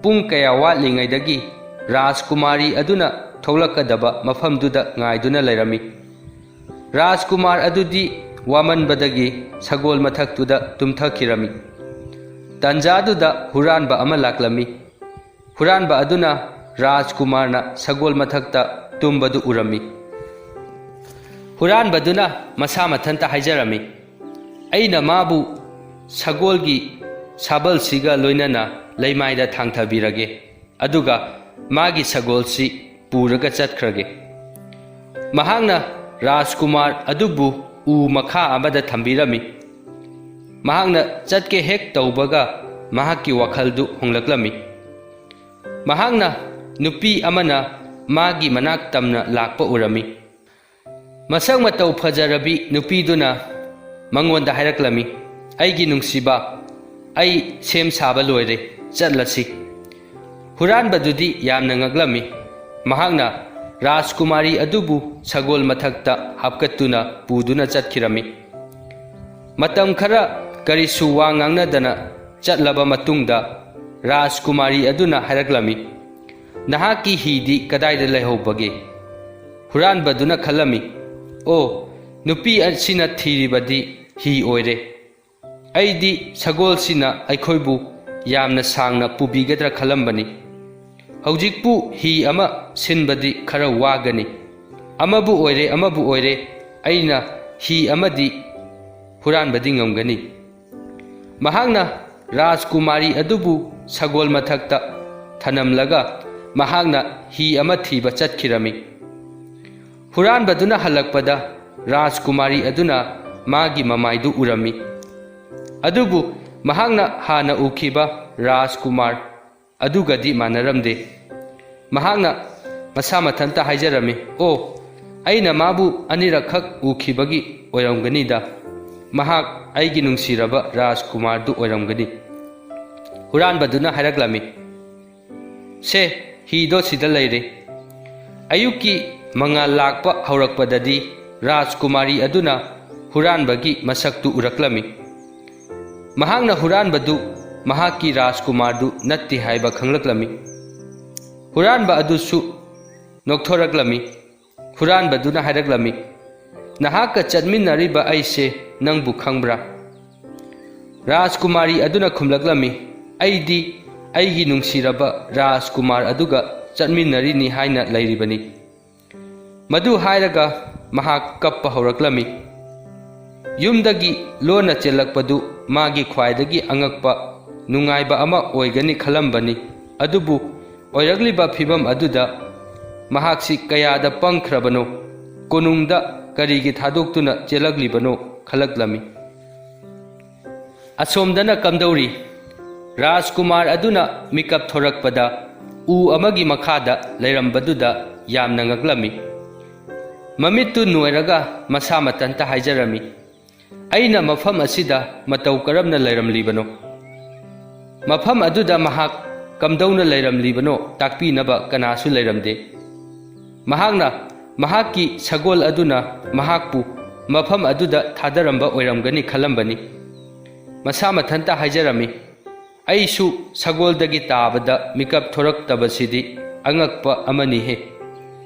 ꯄꯨꯡ ꯀꯌꯥ ꯋꯥꯠꯂꯤꯉꯩꯗꯒꯤ ꯔꯥꯖꯀꯨꯃꯥꯔꯤ ꯑꯗꯨꯅ ꯊꯣꯛꯂꯛꯀꯗꯕ ꯃꯐꯝꯗꯨꯗ ꯉꯥꯏꯗꯨꯅ ꯂꯩꯔꯝꯃꯤ꯫ ꯔꯥꯖꯀꯨꯃꯥꯔ ꯑꯗꯨꯗꯤ ꯋꯥꯃꯟꯕꯗꯒꯤ ꯁꯒꯣꯜ ꯃꯊꯛꯇꯨꯗ ꯇꯨꯝꯊꯈꯤꯔꯝꯃꯤ꯫ ꯇꯥꯟꯖꯥꯗꯨꯗ ꯍꯨꯔꯥꯟꯕ ꯑꯃ ꯂꯥꯛꯂꯝꯃꯤ꯫ ꯍꯨꯔꯥꯟꯕ ꯑꯗꯨꯅ ꯔꯥꯖꯀꯨꯃꯥꯔꯅ ꯁꯒꯣꯜ ꯃꯊꯛꯇ ꯇꯨꯝꯕꯗꯨ ꯎꯔꯝꯃꯤ꯫ ꯍꯨꯔꯥꯟꯕꯗꯨꯅ ꯃꯁꯥ ꯃꯊꯟꯇ ꯍꯥꯏꯖꯔꯝꯃꯤ, "ꯑꯩꯅ ꯃꯥꯕꯨ ꯁꯒꯣꯜꯒꯤ ꯁꯥꯕꯜꯁꯤꯒ ꯂꯣꯏꯅꯅ ꯂꯩꯃꯥꯏꯗ ꯊꯥꯡꯊꯕꯤꯔꯒꯦ, ꯑꯗꯨꯒ ꯃꯥꯒꯤ ꯁꯒꯣꯜꯁꯤ ꯄꯨꯔꯒ ꯆꯠꯈ꯭ꯔꯒꯦ"꯫ ꯃꯍꯥꯛꯅ ꯔꯥꯖꯀꯨꯃꯥꯔ ꯑꯗꯨꯕꯨ ꯎ ꯃꯈꯥ ꯑꯃꯗ ꯊꯝꯕꯤꯔꯝꯃꯤ꯫ ꯃꯍꯥꯛꯅ ꯆꯠꯀꯦ ꯍꯦꯛ ꯇꯧꯕꯒ ꯃꯍꯥꯛꯀꯤ ꯋꯥꯈꯜꯗꯨ ꯍꯣꯡꯂꯛꯂꯝꯃꯤ꯫ ꯃꯍꯥꯛꯅ ꯅꯨꯄꯤ ꯑꯃꯅ ꯃꯥꯒꯤ ꯃꯅꯥꯛ ꯇꯝꯅ ꯂꯥꯛꯄ ꯎꯔꯝꯃꯤ꯫ ꯃꯁꯛ ꯃꯇꯧ ꯐꯖꯔꯕꯤ ꯅꯨꯄꯤꯗꯨꯅ ꯃꯉꯣꯟꯗ ꯍꯥꯏꯔꯛꯂꯝꯃꯤ, "ꯑꯩꯒꯤ ꯅꯨꯡꯁꯤꯕ, ꯑꯩ ꯁꯦꯝ ꯁꯥꯕ ꯂꯣꯏꯔꯦ, ꯆꯠꯂꯁꯤ"꯫ ꯍꯨꯔꯥꯟꯕꯗꯨꯗꯤ ꯌꯥꯝꯅ ꯉꯛꯂꯝꯃꯤ꯫ ꯃꯍꯥꯛꯅ ꯔꯥꯖꯀꯨꯃꯥꯔꯤ ꯑꯗꯨꯕꯨ ꯁꯒꯣꯜ ꯃꯊꯛꯇ ꯍꯥꯞꯀꯠꯇꯨꯅ ꯄꯨꯗꯨꯅ ꯆꯠꯈꯤꯔꯝꯃꯤ꯫ ꯃꯇꯝ ꯈꯔ ꯀꯔꯤꯁꯨ ꯋꯥ ꯉꯥꯡꯅꯗꯅ ꯆꯠꯂꯕ ꯃꯇꯨꯡꯗ ꯔꯥꯖꯀꯨꯃꯥꯔꯤ ꯑꯗꯨꯅ ꯍꯥꯏꯔꯛꯂꯝꯃꯤ, "ꯅꯍꯥꯛꯀꯤ ꯍꯤꯗꯤ ꯀꯗꯥꯏꯗ ꯂꯩꯍꯧꯕꯒꯦ?" ꯍꯨꯔꯥꯟꯕꯗꯨꯅ ꯈꯜꯂꯝꯃꯤ, "ꯑꯣ, ꯅꯨꯄꯤ ꯑꯁꯤꯅ ꯊꯤꯔꯤꯕꯗꯤ ꯍꯤ ꯑꯣꯏꯔꯦ꯫ ꯑꯩꯗꯤ ꯁꯒꯣꯜꯁꯤꯅ ꯑꯩꯈꯣꯏꯕꯨ ꯌꯥꯝꯅ ꯁꯥꯡꯅ ꯄꯨꯕꯤꯒꯗ꯭ꯔꯥ ꯈꯜꯂꯝꯕꯅꯤ꯫ ꯍꯧꯖꯤꯛꯄꯨ ꯍꯤ ꯑꯃ ꯁꯤꯟꯕꯗꯤ ꯈꯔ ꯋꯥꯒꯅꯤ꯫ ꯑꯃꯕꯨ ꯑꯣꯏꯔꯦ, ꯑꯃꯕꯨ ꯑꯣꯏꯔꯦ, ꯑꯩꯅ ꯍꯤ ꯑꯃꯗꯤ ꯍꯨꯔꯥꯟꯕꯗꯤ ꯉꯝꯒꯅꯤ"꯫ ꯃꯍꯥꯛꯅ ꯔꯥꯖꯀꯨꯃꯥꯔꯤ ꯑꯗꯨꯕꯨ ꯁꯒꯣꯜ ꯃꯊꯛꯇ ꯊꯅꯝꯂꯒ ꯃꯍꯥꯛꯅ ꯍꯤ ꯑꯃ ꯊꯤꯕ ꯆꯠꯈꯤꯔꯝꯃꯤ꯫ ꯍꯨꯔꯥꯟꯕꯗꯨꯅ ꯍꯜꯂꯛꯄꯗ ꯔꯥꯖꯀꯨꯃꯥꯔꯤ ꯑꯗꯨꯅ ꯃꯥꯒꯤ ꯃꯃꯥꯏꯗꯨ ꯎꯔꯝꯃꯤ꯫ ꯑꯗꯨꯕꯨ ꯃꯍꯥꯛꯅ ꯍꯥꯟꯅ ꯎꯈꯤꯕ ꯔꯥꯖꯀꯨꯃꯥꯔ ꯑꯗꯨꯒꯗꯤ ꯃꯥꯟꯅꯔꯝꯗꯦ꯫ ꯃꯍꯥꯛꯅ ꯃꯁꯥ ꯃꯊꯟꯇ ꯍꯥꯏꯖꯔꯝꯃꯤ, "ꯑꯣ, ꯑꯩꯅ ꯃꯥꯕꯨ ꯑꯅꯤꯔꯛꯈꯛ ꯎꯈꯤꯕꯒꯤ ꯑꯣꯏꯔꯝꯒꯅꯤꯗ꯫ ꯃꯍꯥꯛ ꯑꯩꯒꯤ ꯅꯨꯡꯁꯤꯔꯕ ꯔꯥꯖꯀꯨꯃꯥꯔꯗꯨ ꯑꯣꯏꯔꯝꯒꯅꯤ"꯫ ꯍꯨꯔꯥꯟꯕꯗꯨꯅ ꯍꯥꯏꯔꯛꯂꯝꯃꯤ, "ꯁꯦ, ꯍꯤꯗꯣ ꯁꯤꯗ ꯂꯩꯔꯦ"꯫ ꯑꯌꯨꯛꯀꯤ ꯃꯉꯥꯜ ꯂꯥꯛꯄ ꯍꯧꯔꯛꯄꯗꯗꯤ ꯔꯥꯖꯀꯨꯃꯥꯔꯤ ꯑꯗꯨꯅ ꯍꯨꯔꯥꯟꯕꯒꯤ ꯃꯁꯛꯇꯨ ꯎꯔꯛꯂꯝꯃꯤ꯫ ꯃꯍꯥꯛꯅ ꯍꯨꯔꯥꯟꯕꯗꯨ ꯃꯍꯥꯛꯀꯤ ꯔꯥꯖꯀꯨꯃꯥꯔꯗꯨ ꯅꯠꯇꯦ ꯍꯥꯏꯕ ꯈꯪꯂꯛꯂꯝꯃꯤ꯫ ꯍꯨꯔꯥꯟꯕ ꯑꯗꯨꯁꯨ ꯅꯣꯛꯊꯣꯔꯛꯂꯝꯃꯤ꯫ ꯍꯨꯔꯥꯟꯕꯗꯨꯅ ꯍꯥꯏꯔꯛꯂꯝꯃꯤ, "ꯅꯍꯥꯛꯀ ꯆꯠꯃꯤꯟꯅꯔꯤꯕ ꯑꯩꯁꯦ ꯅꯪꯕꯨ ꯈꯪꯕ꯭ꯔꯥ?" ꯔꯥꯖꯀꯨꯃꯥꯔꯤ ꯑꯗꯨꯅ ꯈꯨꯝꯂꯛꯂꯝꯃꯤ, "ꯑꯩꯗꯤ ꯑꯩꯒꯤ ꯅꯨꯡꯁꯤꯔꯕ ꯔꯥꯖꯀꯨꯃꯥꯔ ꯑꯗꯨꯒ ꯆꯠꯃꯤꯟꯅꯔꯤꯅꯤ ꯍꯥꯏꯅ ꯂꯩꯔꯤꯕꯅꯤ"꯫ ꯃꯗꯨ ꯍꯥꯏꯔꯒ ꯃꯍꯥꯛ ꯀꯞꯄ ꯍꯧꯔꯛꯂꯝꯃꯤ꯫ ꯌꯨꯝꯗꯒꯤ ꯂꯣꯟꯅ ꯆꯦꯜꯂꯛꯄꯗꯨ ꯃꯥꯒꯤ ꯈ꯭ꯋꯥꯏꯗꯒꯤ ꯑꯉꯛꯄ, ꯅꯨꯡꯉꯥꯏꯕ ꯑꯃ ꯑꯣꯏꯒꯅꯤ ꯈꯜꯂꯝꯕꯅꯤ꯫ ꯑꯗꯨꯕꯨ ꯑꯣꯏꯔꯛꯂꯤꯕ ꯐꯤꯚꯝ ꯑꯗꯨꯗ ꯃꯍꯥꯛꯁꯤ ꯀꯌꯥꯗ ꯄꯪꯈ꯭ꯔꯕꯅꯣ, ꯀꯣꯅꯨꯡꯗ ꯀꯔꯤꯒꯤ ꯊꯥꯗꯣꯛꯇꯨꯅ ꯆꯦꯜꯂꯛꯂꯤꯕꯅꯣ ꯈꯜꯂꯛꯂꯝꯃꯤ꯫ ꯑꯁꯣꯝꯗꯅ ꯀꯝꯗꯧꯔꯤ? ꯔꯥꯖꯀꯨꯃꯥꯔ ꯑꯗꯨꯅ ꯃꯤꯀꯞ ꯊꯣꯔꯛꯄꯗ ꯎ ꯑꯃꯒꯤ ꯃꯈꯥꯗ ꯂꯩꯔꯝꯕꯗꯨꯗ ꯌꯥꯝꯅ ꯉꯛꯂꯝꯃꯤ꯫ ꯃꯃꯤꯠꯇꯨ ꯅꯣꯏꯔꯒ ꯃꯁꯥ ꯃꯊꯟꯇ ꯍꯥꯏꯖꯔꯝꯃꯤ, "ꯑꯩꯅ ꯃꯐꯝ ꯑꯁꯤꯗ ꯃꯇꯧ ꯀꯔꯝꯅ ꯂꯩꯔꯝꯂꯤꯕꯅꯣ?" ꯃꯐꯝ ꯑꯗꯨꯗ ꯃꯍꯥꯛ ꯀꯝꯗꯧꯅ ꯂꯩꯔꯝꯂꯤꯕꯅꯣ ꯇꯥꯛꯄꯤꯅꯕ ꯀꯅꯥꯁꯨ ꯂꯩꯔꯝꯗꯦ꯫ ꯃꯍꯥꯛꯅ ꯃꯍꯥꯛꯀꯤ ꯁꯒꯣꯜ ꯑꯗꯨꯅ ꯃꯍꯥꯛꯄꯨ ꯃꯐꯝ ꯑꯗꯨꯗ ꯊꯥꯗꯔꯝꯕ ꯑꯣꯏꯔꯝꯒꯅꯤ ꯈꯜꯂꯝꯕꯅꯤ꯫ ꯃꯁꯥ ꯃꯊꯟꯇ ꯍꯥꯏꯖꯔꯝꯃꯤ, "ꯑꯩꯁꯨ ꯁꯒꯣꯜꯗꯒꯤ ꯇꯥꯕꯗ ꯃꯤꯀꯞ ꯊꯣꯔꯛꯇꯕꯁꯤꯗꯤ ꯑꯉꯛꯄ ꯑꯃꯅꯤꯍꯦ꯫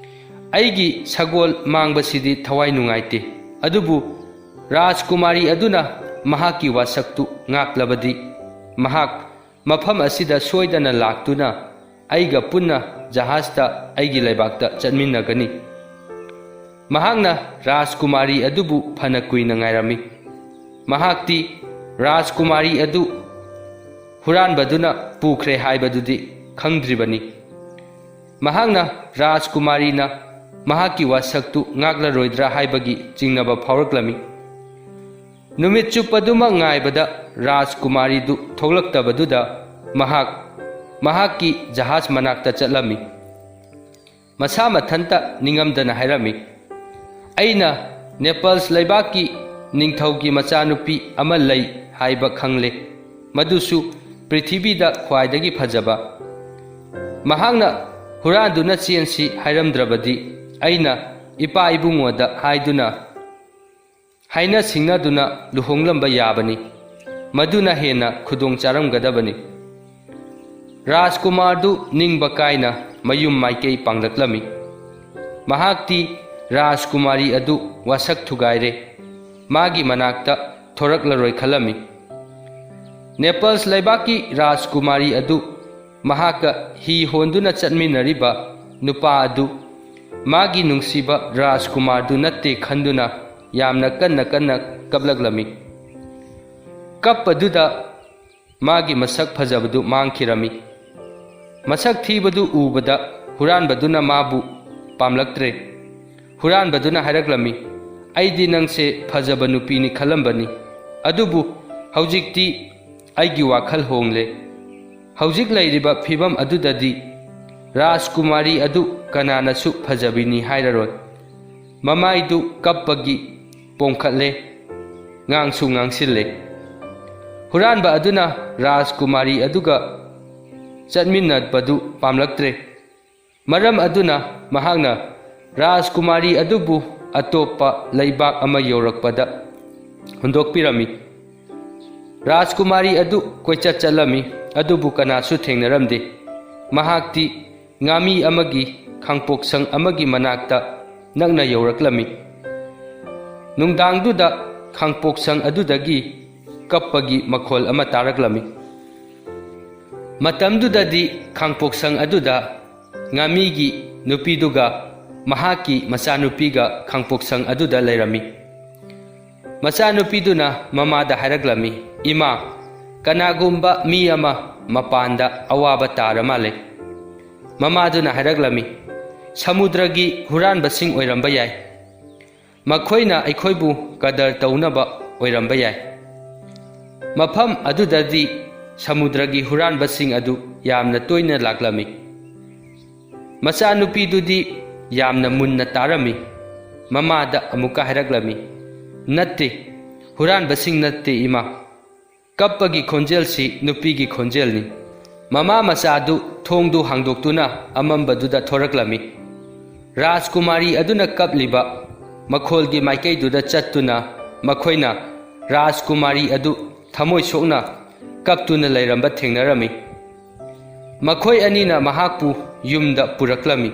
ꯑꯩꯒꯤ ꯁꯒꯣꯜ ꯃꯥꯡꯕꯁꯤꯗꯤ ꯊꯋꯥꯏ ꯅꯨꯡꯉꯥꯏꯇꯦ꯫ ꯑꯗꯨꯕꯨ ꯔꯥꯖꯀꯨꯃꯥꯔꯤ ꯑꯗꯨꯅ ꯃꯍꯥꯛꯀꯤ ꯋꯥꯁꯛꯇꯨ ꯉꯥꯛꯂꯕꯗꯤ ꯃꯍꯥꯛ ꯃꯐꯝ ꯑꯁꯤꯗ ꯁꯣꯏꯗꯅ ꯂꯥꯛꯇꯨꯅ ꯑꯩꯒ ꯄꯨꯟꯅ ꯖꯍꯥꯖꯇ ꯑꯩꯒꯤ ꯂꯩꯕꯥꯛꯇ ꯆꯠꯃꯤꯟꯅꯒꯅꯤ"꯫ ꯃꯍꯥꯛꯅ ꯔꯥꯖꯀꯨꯃꯥꯔꯤ ꯑꯗꯨꯕꯨ ꯐꯅ ꯀꯨꯏꯅ ꯉꯥꯏꯔꯝꯃꯤ꯫ ꯃꯍꯥꯛꯇꯤ ꯔꯥꯖꯀꯨꯃꯥꯔꯤ ꯑꯗꯨ ꯍꯨꯔꯥꯟꯕꯗꯨꯅ ꯄꯨꯈ꯭ꯔꯦ ꯍꯥꯏꯕꯗꯨꯗꯤ ꯈꯪꯗ꯭ꯔꯤꯕꯅꯤ꯫ ꯃꯍꯥꯛꯅ ꯔꯥꯖꯀꯨꯃꯥꯔꯤꯅ ꯃꯍꯥꯛꯀꯤ ꯋꯥꯁꯛꯇꯨ ꯉꯥꯛꯂꯔꯣꯏꯗ꯭ꯔꯥ ꯍꯥꯏꯕꯒꯤ ꯆꯤꯡꯅꯕ ꯐꯥꯎꯔꯛꯂꯝꯃꯤ꯫ ꯅꯨꯃꯤꯠ ꯆꯨꯞꯄꯗꯨꯃ ꯉꯥꯏꯕꯗ ꯔꯥꯖꯀꯨꯃꯥꯔꯤꯗꯨ ꯊꯣꯛꯂꯛꯇꯕꯗꯨꯗ ꯃꯍꯥꯛ ꯃꯍꯥꯛꯀꯤ ꯖꯍꯥꯖ ꯃꯅꯥꯛꯇ ꯆꯠꯂꯝꯃꯤ꯫ ꯃꯁꯥ ꯃꯊꯟꯇ ꯅꯤꯡꯉꯝꯗꯅ ꯍꯥꯏꯔꯝꯃꯤ, "ꯑꯩꯅ ꯅꯦꯄꯜꯁ ꯂꯩꯕꯥꯛꯀꯤ ꯅꯤꯡꯊꯧꯒꯤ ꯃꯆꯥꯅꯨꯄꯤ ꯑꯃ ꯂꯩ ꯍꯥꯏꯕ ꯈꯪꯂꯦ, ꯃꯗꯨꯁꯨ ꯄ꯭ꯔꯤꯊꯤꯕꯤꯗ ꯈ꯭ꯋꯥꯏꯗꯒꯤ ꯐꯖꯕ꯫ ꯃꯍꯥꯛꯅ ꯍꯨꯔꯥꯟꯗꯨꯅ ꯆꯦꯟꯁꯤ ꯍꯥꯏꯔꯝꯗ꯭ꯔꯕꯗꯤ ꯑꯩꯅ ꯏꯄꯥ ꯏꯕꯨꯡꯉꯣꯗ ꯍꯥꯏꯗꯨꯅ ꯍꯥꯏꯅ ꯁꯤꯡꯅꯗꯨꯅ ꯂꯨꯍꯣꯡꯂꯝꯕ ꯌꯥꯕꯅꯤ꯫ ꯃꯗꯨꯅ ꯍꯦꯟꯅ ꯈꯨꯗꯣꯡ ꯆꯥꯔꯝꯒꯗꯕꯅꯤ"꯫ ꯔꯥꯖꯀꯨꯃꯥꯔꯗꯨ ꯅꯤꯡꯕ ꯀꯥꯏꯅ ꯃꯌꯨꯝ ꯃꯥꯏꯀꯩ ꯄꯥꯡꯂꯛꯂꯝꯃꯤ꯫ ꯃꯍꯥꯛꯇꯤ ꯔꯥꯖꯀꯨꯃꯥꯔꯤ ꯑꯗꯨ ꯋꯥꯁꯛ ꯊꯨꯒꯥꯏꯔꯦ, ꯃꯥꯒꯤ ꯃꯅꯥꯛꯇ ꯊꯣꯔꯛꯂꯔꯣꯏ ꯈꯜꯂꯝꯃꯤ꯫ ꯅꯦꯄꯜꯁ ꯂꯩꯕꯥꯛꯀꯤ ꯔꯥꯖꯀꯨꯃꯥꯔꯤ ꯑꯗꯨ ꯃꯍꯥꯛꯀ ꯍꯤ ꯍꯣꯟꯗꯨꯅ ꯆꯠꯃꯤꯟꯅꯔꯤꯕ ꯅꯨꯄꯥ ꯑꯗꯨ ꯃꯥꯒꯤ ꯅꯨꯡꯁꯤꯕ ꯔꯥꯖꯀꯨꯃꯥꯔꯗꯨ ꯅꯠꯇꯦ ꯈꯟꯗꯨꯅ ꯌꯥꯝꯅ ꯀꯟꯅ ꯀꯟꯅ ꯀꯞꯂꯛꯂꯝꯃꯤ꯫ ꯀꯞꯄꯗꯨꯗ ꯃꯥꯒꯤ ꯃꯁꯛ ꯐꯖꯕꯗꯨ ꯃꯥꯡꯈꯤꯔꯝꯃꯤ꯫ ꯃꯁꯛ ꯊꯤꯕꯗꯨ ꯎꯕꯗ ꯍꯨꯔꯥꯟꯕꯗꯨꯅ ꯃꯥꯕꯨ ꯄꯥꯝꯂꯛꯇ꯭ꯔꯦ꯫ ꯍꯨꯔꯥꯟꯕꯗꯨꯅ ꯍꯥꯏꯔꯛꯂꯝꯃꯤ, "ꯑꯩꯗꯤ ꯅꯪꯁꯦ ꯐꯖꯕ ꯅꯨꯄꯤꯅꯤ ꯈꯜꯂꯝꯕꯅꯤ, ꯑꯗꯨꯕꯨ ꯍꯧꯖꯤꯛꯇꯤ ꯑꯩꯒꯤ ꯋꯥꯈꯜ ꯍꯣꯡꯂꯦ꯫ ꯍꯧꯖꯤꯛ ꯂꯩꯔꯤꯕ ꯐꯤꯕꯝ ꯑꯗꯨꯗꯗꯤ ꯔꯥꯖꯀꯨꯃꯥꯔꯤ ꯑꯗꯨ ꯀꯅꯥꯅꯁꯨ ꯐꯖꯕꯤꯅꯤ ꯍꯥꯏꯔꯔꯣꯏ꯫" ꯃꯃꯥꯏꯗꯨ ꯀꯞꯄꯒꯤ ꯄꯣꯝꯈꯠꯂꯦ, ꯉꯥꯡꯁꯨ ꯉꯥꯡꯁꯤꯜꯂꯦ꯫ ꯍꯨꯔꯥꯟꯕ ꯑꯗꯨꯅ ꯔꯥꯖꯀꯨꯃꯥꯔꯤ ꯑꯗꯨꯒ ꯆꯠꯃꯤꯟꯅꯕꯗꯨ ꯄꯥꯝꯂꯛꯇ꯭ꯔꯦ꯫ ꯃꯔꯝ ꯑꯗꯨꯅ ꯃꯍꯥꯛꯅ ꯔꯥꯖꯀꯨꯃꯥꯔꯤ ꯑꯗꯨꯕꯨ ꯑꯇꯣꯞꯄ ꯂꯩꯕꯥꯛ ꯑꯃ ꯌꯧꯔꯛꯄꯗ ꯍꯨꯟꯗꯣꯛꯄꯤꯔꯝꯃꯤ꯫ ꯔꯥꯖꯀꯨꯃꯥꯔꯤ ꯑꯗꯨ ꯀꯣꯏꯆꯠ ꯆꯠꯂꯝꯃꯤ, ꯑꯗꯨꯕꯨ ꯀꯅꯥꯁꯨ ꯊꯦꯡꯅꯔꯝꯗꯦ꯫ ꯃꯍꯥꯛꯇꯤ ꯉꯥꯃꯤ ꯑꯃꯒꯤ ꯈꯥꯡꯄꯣꯛꯁꯪ ꯑꯃꯒꯤ ꯃꯅꯥꯛꯇ ꯅꯛꯅ ꯌꯧꯔꯛꯂꯝꯃꯤ꯫ ꯅꯨꯡꯗꯥꯡꯗꯨꯗ ꯈꯥꯡꯄꯣꯛꯁꯪ ꯑꯗꯨꯗꯒꯤ ꯀꯞꯄꯒꯤ ꯃꯈꯣꯜ ꯑꯃ ꯇꯥꯔꯛꯂꯝꯃꯤ꯫ ꯃꯇꯝꯗꯨꯗꯗꯤ ꯈꯥꯡꯄꯣꯛꯁꯪ ꯑꯗꯨꯗ ꯉꯥꯃꯤꯒꯤ ꯅꯨꯄꯤꯗꯨꯒ ꯃꯍꯥꯛꯀꯤ ꯃꯆꯥꯅꯨꯄꯤꯒ ꯈꯥꯡꯄꯣꯛꯁꯪ ꯑꯗꯨꯗ ꯂꯩꯔꯝꯃꯤ꯫ ꯃꯆꯥꯅꯨꯄꯤꯗꯨꯅ ꯃꯃꯥꯗ ꯍꯥꯏꯔꯛꯂꯝꯃꯤ, "ꯏꯃꯥ, ꯀꯅꯥꯒꯨꯝꯕ ꯃꯤ ꯑꯃ ꯃꯄꯥꯟꯗ ꯑꯋꯥꯕ ꯇꯥꯔ ꯃꯥꯜꯂꯦ꯫" ꯃꯃꯥꯗꯨꯅ ꯍꯥꯏꯔꯛꯂꯝꯃꯤ, "ꯁꯃꯨꯗ꯭ꯔꯒꯤ ꯍꯨꯔꯥꯟꯕꯁꯤꯡ ꯑꯣꯏꯔꯝꯕ ꯌꯥꯏ꯫ ꯃꯈꯣꯏꯅ ꯑꯩꯈꯣꯏꯕꯨ ꯀꯗꯔ ꯇꯧꯅꯕ ꯑꯣꯏꯔꯝꯕ ꯌꯥꯏ꯫ ꯃꯐꯝ ꯑꯗꯨꯗꯗꯤ ꯁꯃꯨꯗ꯭ꯔꯒꯤ ꯍꯨꯔꯥꯟꯕꯁꯤꯡ ꯑꯗꯨ ꯌꯥꯝꯅ ꯇꯣꯏꯅ ꯂꯥꯛꯂꯝꯃꯤ꯫" ꯃꯆꯥꯅꯨꯄꯤꯗꯨꯗꯤ ꯌꯥꯝꯅ ꯃꯨꯟꯅ ꯇꯥꯔꯝꯃꯤ꯫ ꯃꯃꯥꯗ ꯑꯃꯨꯛꯀ ꯍꯥꯏꯔꯛꯂꯝꯃꯤ, "ꯅꯠꯇꯦ, ꯍꯨꯔꯥꯟꯕꯁꯤꯡ ꯅꯠꯇꯦ, ꯏꯃꯥ꯫ ꯀꯞꯄꯒꯤ ꯈꯣꯟꯖꯦꯜꯁꯤ ꯅꯨꯄꯤꯒꯤ ꯈꯣꯟꯖꯦꯜꯅꯤ꯫" ꯃꯃꯥ ꯃꯆꯥꯗꯨ ꯊꯣꯡꯗꯨ ꯍꯥꯡꯗꯣꯛꯇꯨꯅ ꯑꯃꯝꯕꯗꯨꯗ ꯊꯣꯔꯛꯂꯝꯃꯤ꯫ ꯔꯥꯖꯀꯨꯃꯥꯔꯤ ꯑꯗꯨꯅ ꯀꯞꯂꯤꯕ ꯃꯈꯣꯜꯒꯤ ꯃꯥꯏꯀꯩꯗꯨꯗ ꯆꯠꯇꯨꯅ ꯃꯈꯣꯏꯅ ꯔꯥꯖꯀꯨꯃꯥꯔꯤ ꯑꯗꯨ ꯊꯃꯣꯏ ꯁꯣꯛꯅ ꯀꯞꯇꯨꯅ ꯂꯩꯔꯝꯕ ꯊꯦꯡꯅꯔꯝꯃꯤ꯫ ꯃꯈꯣꯏ ꯑꯅꯤꯅ ꯃꯍꯥꯛꯄꯨ ꯌꯨꯝꯗ ꯄꯨꯔꯛꯂꯝꯃꯤ꯫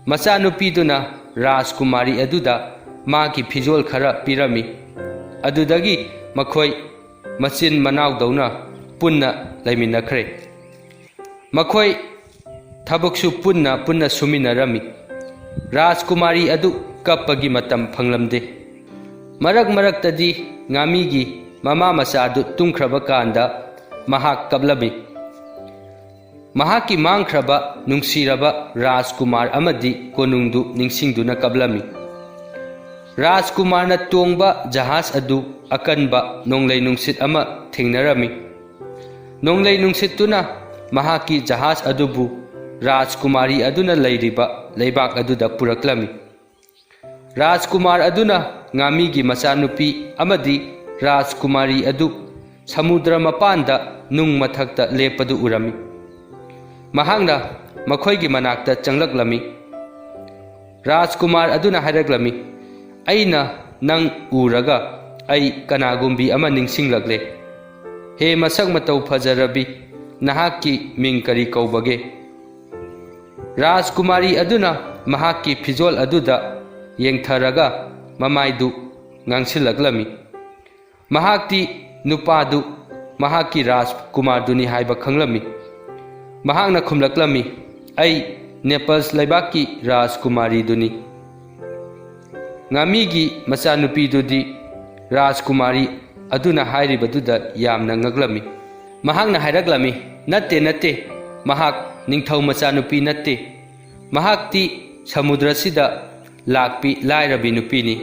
ꯃꯆꯥꯅꯨꯄꯤꯗꯨꯅ ꯔꯥꯖꯀꯨꯃꯥꯔꯤ ꯑꯗꯨꯗ ꯃꯥꯒꯤ ꯐꯤꯖꯣꯜ ꯈꯔ ꯄꯤꯔꯝꯃꯤ꯫ ꯑꯗꯨꯗꯒꯤ ꯃꯈꯣꯏ ꯃꯆꯤꯟ ꯃꯅꯥꯎꯗꯧꯅ ꯄꯨꯟꯅ ꯂꯩꯃꯤꯟꯅꯈ꯭ꯔꯦ꯫ ꯃꯈꯣꯏ ꯊꯕꯛꯁꯨ ꯄꯨꯟꯅ ꯄꯨꯟꯅ ꯁꯨꯃꯤꯟꯅꯔꯝꯃꯤ꯫ ꯔꯥꯖꯀꯨꯃꯥꯔꯤ ꯑꯗꯨ ꯀꯞꯄꯒꯤ ꯃꯇꯝ ꯐꯪꯂꯝꯗꯦ꯫ ꯃꯔꯛ ꯃꯔꯛꯇꯗꯤ ꯉꯥꯃꯤꯒꯤ ꯃꯃꯥ ꯃꯆꯥꯗꯨ ꯇꯨꯝꯈ꯭ꯔꯕ ꯀꯥꯟꯗ ꯃꯍꯥꯛ ꯀꯞꯂꯝꯃꯤ꯫ ꯃꯍꯥꯛꯀꯤ ꯃꯥꯡꯈ꯭ꯔꯕ ꯅꯨꯡꯁꯤꯔꯕ ꯔꯥꯖꯀꯨꯃꯥꯔ ꯑꯃꯗꯤ ꯀꯣꯅꯨꯡꯗꯨ ꯅꯤꯡꯁꯤꯡꯗꯨꯅ ꯀꯞꯂꯝꯃꯤ꯫ ꯔꯥꯖꯀꯨꯃꯥꯔꯅ ꯇꯣꯡꯕ ꯖꯍꯥꯖ ꯑꯗꯨ ꯑꯀꯟꯕ ꯅꯣꯡꯂꯩ ꯅꯨꯡꯁꯤꯠ ꯑꯃ ꯊꯦꯡꯅꯔꯝꯃꯤ꯫ ꯅꯣꯡꯂꯩ ꯅꯨꯡꯁꯤꯠꯇꯨꯅ ꯃꯍꯥꯛꯀꯤ ꯖꯍꯥꯖ ꯑꯗꯨꯕꯨ ꯔꯥꯖꯀꯨꯃꯥꯔꯤ ꯑꯗꯨꯅ ꯂꯩꯔꯤꯕ ꯂꯩꯕꯥꯛ ꯑꯗꯨꯗ ꯄꯨꯔꯛꯂꯝꯃꯤ꯫ ꯔꯥꯖꯀꯨꯃꯥꯔ ꯑꯗꯨꯅ ꯉꯥꯃꯤꯒꯤ ꯃꯆꯥꯅꯨꯄꯤ ꯑꯃꯗꯤ ꯔꯥꯖꯀꯨꯃꯥꯔꯤ ꯑꯗꯨ ꯁꯃꯨꯗ꯭ꯔ ꯃꯄꯥꯟꯗ ꯅꯨꯡ ꯃꯊꯛꯇ ꯂꯦꯞꯄꯗꯨ ꯎꯔꯝꯃꯤ꯫ ꯃꯍꯥꯛꯅ ꯃꯈꯣꯏꯒꯤ ꯃꯅꯥꯛꯇ ꯆꯪꯂꯛꯂꯝꯃꯤ꯫ ꯔꯥꯖꯀꯨꯃꯥꯔ ꯑꯗꯨꯅ ꯍꯥꯏꯔꯛꯂꯝꯃꯤ, "ꯑꯩꯅ ꯅꯪ ꯎꯔꯒ ꯑꯩ ꯀꯅꯥꯒꯨꯝꯕꯤ ꯑꯃ ꯅꯤꯡꯁꯤꯡꯂꯛꯂꯦ꯫ ꯍꯦ ꯃꯁꯛ ꯃꯇꯧ ꯐꯖꯔꯕꯤ, ꯅꯍꯥꯛꯀꯤ ꯃꯤꯡ ꯀꯔꯤ ꯀꯧꯕꯒꯦ?" ꯔꯥꯖꯀꯨꯃꯥꯔꯤ ꯑꯗꯨꯅ ꯃꯍꯥꯛꯀꯤ ꯐꯤꯖꯣꯜ ꯑꯗꯨꯗ ꯌꯦꯡꯊꯔꯒ ꯃꯃꯥꯏꯗꯨ ꯉꯥꯡꯁꯤꯜꯂꯛꯂꯝꯃꯤ꯫ ꯃꯍꯥꯛꯇꯤ ꯅꯨꯄꯥꯗꯨ ꯃꯍꯥꯛꯀꯤ ꯔꯥꯖꯀꯨꯃꯥꯔꯗꯨꯅꯤ ꯍꯥꯏꯕ ꯈꯪꯂꯝꯃꯤ꯫ ꯃꯍꯥꯛꯅ ꯈꯨꯝꯂꯛꯂꯝꯃꯤ, "ꯑꯩ ꯅꯦꯄꯜꯁ ꯂꯩꯕꯥꯛꯀꯤ ꯔꯥꯖꯀꯨꯃꯥꯔꯤꯗꯨꯅꯤ꯫" ꯉꯥꯃꯤꯒꯤ ꯃꯆꯥꯅꯨꯄꯤꯗꯨꯗꯤ ꯔꯥꯖꯀꯨꯃꯥꯔꯤ ꯑꯗꯨꯅ ꯍꯥꯏꯔꯤꯕꯗꯨꯗ ꯌꯥꯝꯅ ꯉꯛꯂꯝꯃꯤ꯫ ꯃꯍꯥꯛꯅ ꯍꯥꯏꯔꯛꯂꯝꯃꯤ, "ꯅꯠꯇꯦ, ꯅꯠꯇꯦ, ꯃꯍꯥꯛ ꯅꯤꯡꯊꯧ ꯃꯆꯥꯅꯨꯄꯤ ꯅꯠꯇꯦ꯫ ꯃꯍꯥꯛꯇꯤ ꯁꯃꯨꯗ꯭ꯔꯁꯤꯗ ꯂꯥꯛꯄꯤ ꯂꯥꯏꯔꯕꯤ ꯅꯨꯄꯤꯅꯤ꯫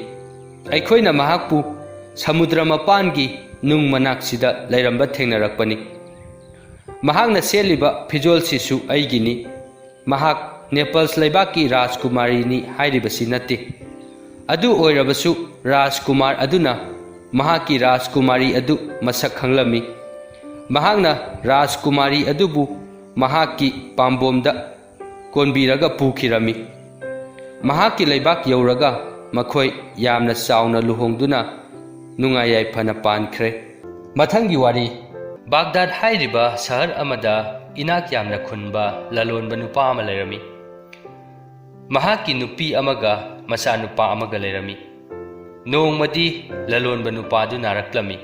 ꯑꯩꯈꯣꯏꯅ ꯃꯍꯥꯛꯄꯨ ꯁꯃꯨꯗ꯭ꯔ ꯃꯄꯥꯟꯒꯤ ꯅꯨꯡ ꯃꯅꯥꯛꯁꯤꯗ ꯂꯩꯔꯝꯕ ꯊꯦꯡꯅꯔꯛꯄꯅꯤ꯫ ꯃꯍꯥꯛꯅ ꯁꯦꯠꯂꯤꯕ ꯐꯤꯖꯣꯜꯁꯤꯁꯨ ꯑꯩꯒꯤꯅꯤ꯫ ꯃꯍꯥꯛ ꯅꯦꯄꯜꯁ ꯂꯩꯕꯥꯛꯀꯤ ꯔꯥꯖꯀꯨꯃꯥꯔꯤꯅꯤ ꯍꯥꯏꯔꯤꯕꯁꯤ ꯅꯠꯇꯦ꯫" ꯑꯗꯨ ꯑꯣꯏꯔꯕꯁꯨ ꯔꯥꯖꯀꯨꯃꯥꯔ ꯑꯗꯨꯅ ꯃꯍꯥꯛꯀꯤ ꯔꯥꯖꯀꯨꯃꯥꯔꯤ ꯑꯗꯨ ꯃꯁꯛ ꯈꯪꯂꯝꯃꯤ꯫ ꯃꯍꯥꯛꯅ ꯔꯥꯖꯀꯨꯃꯥꯔꯤ ꯑꯗꯨꯕꯨ ꯃꯍꯥꯛꯀꯤ ꯄꯥꯝꯕꯣꯝꯗ ꯀꯣꯟꯕꯤꯔꯒ ꯄꯨꯈꯤꯔꯝꯃꯤ꯫ ꯃꯍꯥꯛꯀꯤ ꯂꯩꯕꯥꯛ ꯌꯧꯔꯒ ꯃꯈꯣꯏ ꯌꯥꯝꯅ ꯆꯥꯎꯅ ꯂꯨꯍꯣꯡꯗꯨꯅ ꯅꯨꯡꯉꯥꯏ ꯌꯥꯏꯐꯅ ꯄꯥꯟꯈ꯭ꯔꯦ꯫ ꯃꯊꯪꯒꯤ ꯋꯥꯔꯤ꯫ ꯕꯥꯒꯗꯥꯗ ꯍꯥꯏꯔꯤꯕ ꯁꯍꯔ ꯑꯃꯗ ꯏꯅꯥꯛ ꯌꯥꯝꯅ ꯈꯨꯟꯕ ꯂꯂꯣꯟꯕ ꯅꯨꯄꯥ ꯑꯃ ꯂꯩꯔꯝꯃꯤ꯫ ꯃꯍꯥꯛꯀꯤ ꯅꯨꯄꯤ ꯑꯃꯒ ꯃꯆꯥꯅꯨꯄꯥ ꯑꯃꯒ ꯂꯩꯔꯝꯃꯤ꯫ ꯅꯣꯡꯃꯗꯤ ꯂꯂꯣꯟꯕ ꯅꯨꯄꯥꯗꯨ ꯅꯥꯔꯛꯂꯝꯃꯤ꯫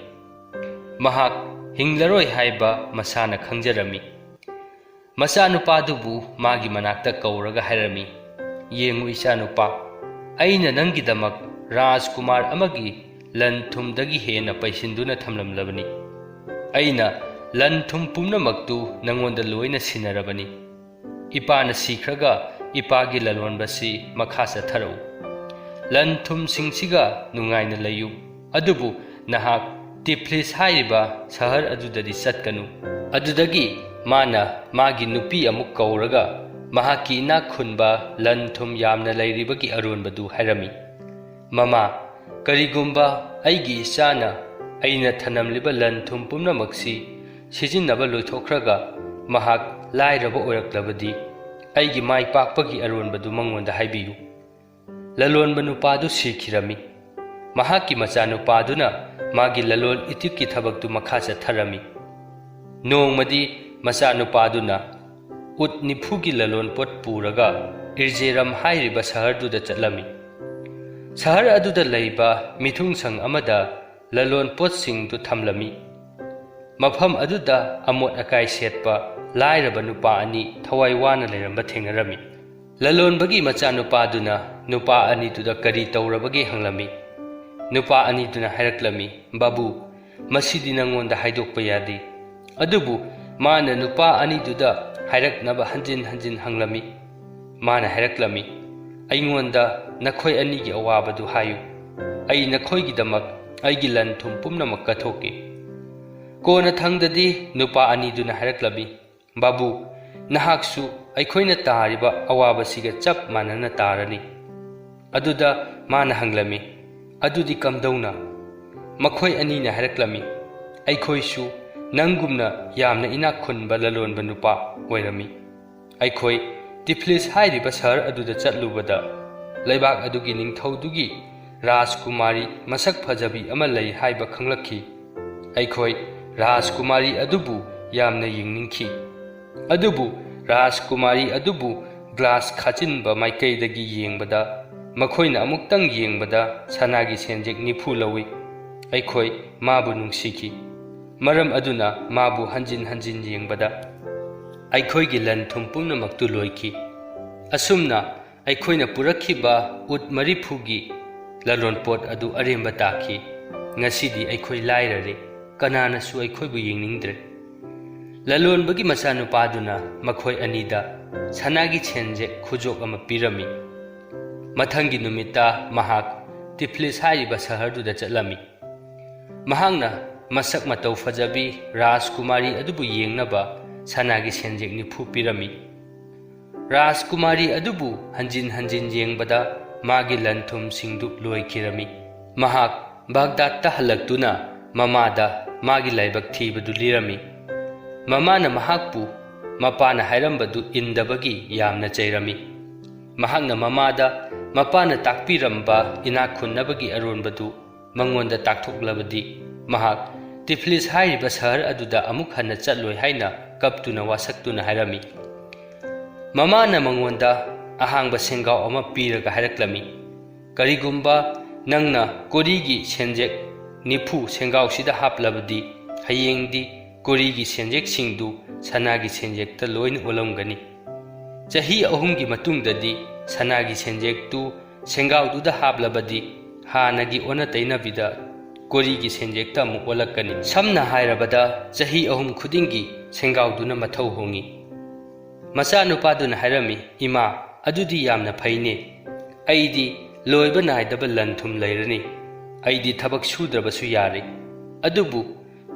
ꯃꯍꯥꯛ ꯍꯤꯡꯂꯔꯣꯏ ꯍꯥꯏꯕ ꯃꯁꯥꯅ ꯈꯪꯖꯔꯝꯃꯤ꯫ ꯃꯆꯥꯅꯨꯄꯥꯗꯨꯕꯨ ꯃꯥꯒꯤ ꯃꯅꯥꯛꯇ ꯀꯧꯔꯒ ꯍꯥꯏꯔꯝꯃꯤ, "ꯌꯦꯡꯉꯨ ꯏꯆꯥꯅꯨꯄꯥ, ꯑꯩꯅ ꯅꯪꯒꯤꯗꯃꯛ ꯔꯥꯖꯀꯨꯃꯥꯔ ꯑꯃꯒꯤ ꯂꯟ ꯊꯨꯝꯗꯒꯤ ꯍꯦꯟꯅ ꯄꯩꯁꯤꯟꯗꯨꯅ ꯊꯝꯂꯝꯂꯕꯅꯤ꯫ ꯑꯩꯅ ꯂꯟ ꯊꯨꯝ ꯄꯨꯝꯅꯃꯛꯇꯨ ꯅꯪꯉꯣꯟꯗ ꯂꯣꯏꯅ ꯁꯤꯟꯅꯔꯕꯅꯤ꯫ ꯏꯄꯥꯅ ꯁꯤꯈ꯭ꯔꯒ ꯏꯄꯥꯒꯤ ꯂꯂꯣꯟꯕꯁꯤ ꯃꯈꯥ ꯆꯠꯊꯔꯛꯎ꯫ ꯂꯟ ꯊꯨꯝꯁꯤꯡꯁꯤꯒ ꯅꯨꯡꯉꯥꯏꯅ ꯂꯩꯌꯨ꯫ ꯑꯗꯨꯕꯨ ꯅꯍꯥꯛ ꯇꯤꯐ꯭ꯂꯤꯁ ꯍꯥꯏꯔꯤꯕ ꯁꯍꯔ ꯑꯗꯨꯗꯗꯤ ꯆꯠꯀꯅꯨ꯫ ꯑꯗꯨꯗꯒꯤ ꯃꯥꯅ ꯃꯥꯒꯤ ꯅꯨꯄꯤ ꯑꯃꯨꯛ ꯀꯧꯔꯒ ꯃꯍꯥꯛꯀꯤ ꯏꯅꯥꯛ ꯈꯨꯟꯕ ꯂꯟ ꯊꯨꯝ ꯌꯥꯝꯅ ꯂꯩꯔꯤꯕꯒꯤ ꯑꯔꯣꯟꯕꯗꯨ ꯍꯥꯏꯔꯝꯃꯤ꯫ ꯃꯃꯥ, ꯀꯔꯤꯒꯨꯝꯕ ꯑꯩꯒꯤ ꯏꯆꯥꯅ ꯑꯩꯅ ꯊꯅꯝꯂꯤꯕ ꯂꯟ ꯊꯨꯝ ꯄꯨꯝꯅꯃꯛꯁꯤ ꯁꯤꯖꯤꯟꯅꯕ ꯂꯣꯏꯊꯣꯛꯈ꯭ꯔꯒ ꯃꯍꯥꯛ ꯂꯥꯏꯔꯕ ꯑꯣꯏꯔꯛꯂꯕꯗꯤ, ꯑꯩꯒꯤ ꯃꯥꯏ ꯄꯥꯛꯄꯒꯤ ꯑꯔꯣꯟꯕꯗꯨ ꯃꯉꯣꯟꯗ ꯍꯥꯏꯕꯤꯌꯨ꯫" ꯂꯂꯣꯟꯕ ꯅꯨꯄꯥꯗꯨ ꯁꯤꯈꯤꯔꯝꯃꯤ꯫ ꯃꯍꯥꯛꯀꯤ ꯃꯆꯥꯅꯨꯄꯥꯗꯨꯅ ꯃꯥꯒꯤ ꯂꯂꯣꯟ ꯏꯇꯤꯛꯀꯤ ꯊꯕꯛꯇꯨ ꯃꯈꯥ ꯆꯠꯊꯔꯝꯃꯤ꯫ ꯅꯣꯡꯃꯗꯤ ꯃꯆꯥꯅꯨꯄꯥꯗꯨꯅ ꯎꯠ ꯅꯤꯐꯨꯒꯤ ꯂꯂꯣꯟ ꯄꯣꯠ ꯄꯨꯔꯒ ꯏꯔꯖꯦꯔꯝ ꯍꯥꯏꯔꯤꯕ ꯁꯍꯔꯗꯨꯗ ꯆꯠꯂꯝꯃꯤ꯫ ꯁꯍꯔ ꯑꯗꯨꯗ ꯂꯩꯕ ꯃꯤꯊꯨꯡꯁꯪ ꯑꯃꯗ ꯂꯂꯣꯟ ꯄꯣꯠꯁꯤꯡꯗꯨ ꯊꯝꯂꯝꯃꯤ꯫ ꯃꯐꯝ ꯑꯗꯨꯗ ꯑꯃꯣꯠ ꯑꯀꯥꯏ ꯁꯦꯠꯄ ꯂꯥꯏꯔꯕ ꯅꯨꯄꯥ ꯑꯅꯤ ꯊꯋꯥꯏ ꯋꯥꯅ ꯂꯩꯔꯝꯕ ꯊꯦꯡꯅꯔꯝꯃꯤ꯫ ꯂꯂꯣꯟꯕꯒꯤ ꯃꯆꯥꯅꯨꯄꯥꯗꯨꯅ ꯅꯨꯄꯥ ꯑꯅꯤꯗꯨꯗ ꯀꯔꯤ ꯇꯧꯔꯕꯒꯦ ꯍꯪꯂꯝꯃꯤ꯫ ꯅꯨꯄꯥ ꯑꯅꯤꯗꯨꯅ ꯍꯥꯏꯔꯛꯂꯝꯃꯤ, "ꯕꯥꯕꯨ, ꯃꯁꯤꯗꯤ ꯅꯪꯉꯣꯟꯗ ꯍꯥꯏꯗꯣꯛꯄ ꯌꯥꯗꯦ꯫" ꯑꯗꯨꯕꯨ ꯃꯥꯅ ꯅꯨꯄꯥ ꯑꯅꯤꯗꯨꯗ ꯍꯥꯏꯔꯛꯅꯕ ꯍꯟꯖꯤꯟ ꯍꯟꯖꯤꯟ ꯍꯪꯂꯝꯃꯤ꯫ ꯃꯥꯅ ꯍꯥꯏꯔꯛꯂꯝꯃꯤ, "ꯑꯩꯉꯣꯟꯗ ꯅꯈꯣꯏ ꯑꯅꯤꯒꯤ ꯑꯋꯥꯕꯗꯨ ꯍꯥꯏꯌꯨ꯫ ꯑꯩ ꯅꯈꯣꯏꯒꯤꯗꯃꯛ ꯑꯩꯒꯤ ꯂꯟ ꯊꯨꯝ ꯄꯨꯝꯅꯃꯛ ꯀꯠꯊꯣꯛꯀꯦ꯫" ꯀꯣꯟꯅꯊꯪꯗꯗꯤ ꯅꯨꯄꯥ ꯑꯅꯤꯗꯨꯅ ꯍꯥꯏꯔꯛꯂꯝꯃꯤ, "ꯕꯥꯕꯨ, ꯅꯍꯥꯛꯁꯨ ꯑꯩꯈꯣꯏꯅ ꯇꯥꯔꯤꯕ ꯑꯋꯥꯕꯁꯤꯒ ꯆꯞ ꯃꯥꯟꯅꯅ ꯇꯥꯔꯅꯤ꯫" ꯑꯗꯨꯗ ꯃꯥꯅ ꯍꯪꯂꯝꯃꯤ, "ꯑꯗꯨꯗꯤ ꯀꯝꯗꯧꯅ?" ꯃꯈꯣꯏ ꯑꯅꯤꯅ ꯍꯥꯏꯔꯛꯂꯝꯃꯤ, "ꯑꯩꯈꯣꯏꯁꯨ ꯅꯪꯒꯨꯝꯅ ꯌꯥꯝꯅ ꯏꯅꯥꯛ ꯈꯨꯟꯕ ꯂꯂꯣꯟꯕ ꯅꯨꯄꯥ ꯑꯣꯏꯔꯝꯃꯤ꯫ ꯑꯩꯈꯣꯏ ꯇꯤꯐ꯭ꯂꯤꯁ ꯍꯥꯏꯔꯤꯕ ꯁꯍꯔ ꯑꯗꯨꯗ ꯆꯠꯂꯨꯕꯗ, ꯂꯩꯕꯥꯛ ꯑꯗꯨꯒꯤ ꯅꯤꯡꯊꯧꯗꯨꯒꯤ ꯔꯥꯖꯀꯨꯃꯥꯔꯤ ꯃꯁꯛ ꯐꯖꯕꯤ ꯑꯃ ꯂꯩ ꯍꯥꯏꯕ ꯈꯪꯂꯛꯈꯤ꯫ ꯑꯩꯈꯣꯏ ꯔꯥꯖꯀꯨꯃꯥꯔꯤ ꯑꯗꯨꯕꯨ ꯌꯥꯝꯅ ꯌꯦꯡꯅꯤꯡꯈꯤ꯫ ꯑꯗꯨꯕꯨ ꯔꯥꯖꯀꯨꯃꯥꯔꯤ ꯑꯗꯨꯕꯨ ꯒ꯭ꯂꯥꯁ ꯈꯥꯖꯤꯟꯕ ꯃꯥꯏꯀꯩꯗꯒꯤ ꯌꯦꯡꯕꯗ, ꯃꯈꯣꯏꯅ ꯑꯃꯨꯛꯇꯪ ꯌꯦꯡꯕꯗ ꯁꯅꯥꯒꯤ ꯁꯦꯟꯖꯦꯛ ꯅꯤꯐꯨ ꯂꯧꯏ꯫ ꯑꯩꯈꯣꯏ ꯃꯥꯕꯨ ꯅꯨꯡꯁꯤꯈꯤ꯫ ꯃꯔꯝ ꯑꯗꯨꯅ ꯃꯥꯕꯨ ꯍꯟꯖꯤꯟ ꯍꯟꯖꯤꯟ ꯌꯦꯡꯕꯗ ꯑꯩꯈꯣꯏꯒꯤ ꯂꯟ ꯊꯨꯝ ꯄꯨꯝꯅꯃꯛꯇꯨ ꯂꯣꯏꯈꯤ꯫ ꯑꯁꯨꯝꯅ ꯑꯩꯈꯣꯏꯅ ꯄꯨꯔꯛꯈꯤꯕ ꯎꯠ ꯃꯔꯤꯐꯨꯒꯤ ꯂꯂꯣꯟꯄꯣꯠ ꯑꯗꯨ ꯑꯔꯦꯝꯕ ꯇꯥꯈꯤ꯫ ꯉꯁꯤꯗꯤ ꯑꯩꯈꯣꯏ ꯂꯥꯏꯔꯔꯦ꯫ ꯀꯅꯥꯅꯁꯨ ꯑꯩꯈꯣꯏꯕꯨ ꯌꯦꯡꯅꯤꯡꯗ꯭ꯔꯦ꯫ ꯂꯂꯣꯟꯕꯒꯤ ꯃꯆꯥꯅꯨꯄꯥꯗꯨꯅ ꯃꯈꯣꯏ ꯑꯅꯤꯗ ꯁꯅꯥꯒꯤ ꯁꯦꯟꯖꯦꯛ ꯈꯨꯖꯣꯛ ꯑꯃ ꯄꯤꯔꯝꯃꯤ꯫ ꯃꯊꯪꯒꯤ ꯅꯨꯃꯤꯠꯇ ꯃꯍꯥꯛ ꯇꯤꯐꯂꯤꯁ ꯍꯥꯏꯔꯤꯕ ꯁꯍꯔꯗꯨꯗ ꯆꯠꯂꯝꯃꯤ꯫ ꯃꯍꯥꯛꯅ ꯃꯁꯛ ꯃꯇꯧ ꯐꯖꯕꯤ ꯔꯥꯖꯀꯨꯃꯥꯔꯤ ꯑꯗꯨꯕꯨ ꯌꯦꯡꯅꯕ ꯁꯅꯥꯒꯤ ꯁꯦꯟꯖꯦꯛ ꯅꯤꯐꯨ ꯄꯤꯔꯝꯃꯤ꯫ ꯔꯥꯖꯀꯨꯃꯥꯔꯤ ꯑꯗꯨꯕꯨ ꯍꯟꯖꯤꯟ ꯍꯟꯖꯤꯟ ꯌꯦꯡꯕꯗ ꯃꯥꯒꯤ ꯂꯟ ꯊꯨꯝꯁꯤꯡꯗꯨ ꯂꯣꯏꯈꯤꯔꯝꯃꯤ꯫ ꯃꯍꯥꯛ ꯕꯥꯒꯗꯥꯗꯇ ꯍꯜꯂꯛꯇꯨꯅ ꯃꯃꯥꯗ ꯃꯥꯒꯤ ꯂꯥꯏꯕꯛ ꯊꯤꯕꯗꯨ ꯂꯤꯔꯝꯃꯤ꯫ ꯃꯃꯥꯅ ꯃꯍꯥꯛꯄꯨ ꯃꯄꯥꯅ ꯍꯥꯏꯔꯝꯕꯗꯨ ꯏꯟꯗꯕꯒꯤ ꯌꯥꯝꯅ ꯆꯩꯔꯝꯃꯤ꯫ ꯃꯍꯥꯛꯅ ꯃꯃꯥꯗ ꯃꯄꯥꯅ ꯇꯥꯛꯄꯤꯔꯝꯕ ꯏꯅꯥꯛ ꯈꯨꯟꯅꯕꯒꯤ ꯑꯔꯣꯟꯕꯗꯨ ꯃꯉꯣꯟꯗ ꯇꯥꯛꯊꯣꯛꯂꯕꯗꯤ ꯃꯍꯥꯛ ꯇꯤꯐꯂꯤꯁ ꯍꯥꯏꯔꯤꯕ ꯁꯍꯔ ꯑꯗꯨꯗ ꯑꯃꯨꯛ ꯍꯟꯅ ꯆꯠꯂꯣꯏ ꯍꯥꯏꯅ ꯀꯞꯇꯨꯅ ꯋꯥꯁꯛꯇꯨꯅ ꯍꯥꯏꯔꯝꯃꯤ꯫ ꯃꯃꯥꯅ ꯃꯉꯣꯟꯗ ꯑꯍꯥꯡꯕ ꯁꯦꯡꯒꯥꯎ ꯑꯃ ꯄꯤꯔꯒ ꯍꯥꯏꯔꯛꯂꯝꯃꯤ, "ꯀꯔꯤꯒꯨꯝꯕ ꯅꯪꯅ ꯀꯣꯔꯤꯒꯤ ꯁꯦꯟꯖꯦꯛ ꯅꯤꯐꯨ ꯁꯦꯡꯒꯥꯎꯁꯤꯗ ꯍꯥꯞꯂꯕꯗꯤ, ꯍꯌꯦꯡꯗꯤ ꯀꯣꯔꯤꯒꯤ ꯁꯦꯟꯖꯦꯛꯁꯤꯡꯗꯨ ꯁꯅꯥꯒꯤ ꯁꯦꯟꯖꯦꯛꯇ ꯂꯣꯏꯅ ꯑꯣꯜꯂꯝꯒꯅꯤ꯫ ꯆꯍꯤ ꯑꯍꯨꯝꯒꯤ ꯃꯇꯨꯡꯗꯗꯤ ꯁꯅꯥꯒꯤ ꯁꯦꯟꯖꯦꯛꯇꯨ ꯁꯦꯡꯒꯥꯎꯗꯨꯗ ꯍꯥꯞꯂꯕꯗꯤ ꯍꯥꯟꯅꯒꯤ ꯑꯣꯟꯅ ꯇꯩꯅꯕꯤꯗ ꯀꯣꯔꯤꯒꯤ ꯁꯦꯟꯖꯦꯛꯇ ꯑꯃꯨꯛ ꯑꯣꯜꯂꯛꯀꯅꯤ꯫ ꯁꯝꯅ ꯍꯥꯏꯔꯕꯗ, ꯆꯍꯤ ꯑꯍꯨꯝ ꯈꯨꯗꯤꯡꯒꯤ ꯁꯦꯡꯒꯥꯎꯗꯨꯅ ꯃꯊꯧ ꯍꯣꯡꯏ꯫" ꯃꯆꯥꯅꯨꯄꯥꯗꯨꯅ ꯍꯥꯏꯔꯝꯃꯤ, "ꯏꯃꯥ, ꯑꯗꯨꯗꯤ ꯌꯥꯝꯅ ꯐꯩꯅꯦ꯫ ꯑꯩꯗꯤ ꯂꯣꯏꯕ ꯅꯥꯏꯗꯕ ꯂꯟ ꯊꯨꯝ ꯂꯩꯔꯅꯤ꯫ ꯑꯩꯗꯤ ꯊꯕꯛ ꯁꯨꯗ꯭ꯔꯕꯁꯨ ꯌꯥꯔꯦ꯫" ꯑꯗꯨꯕꯨ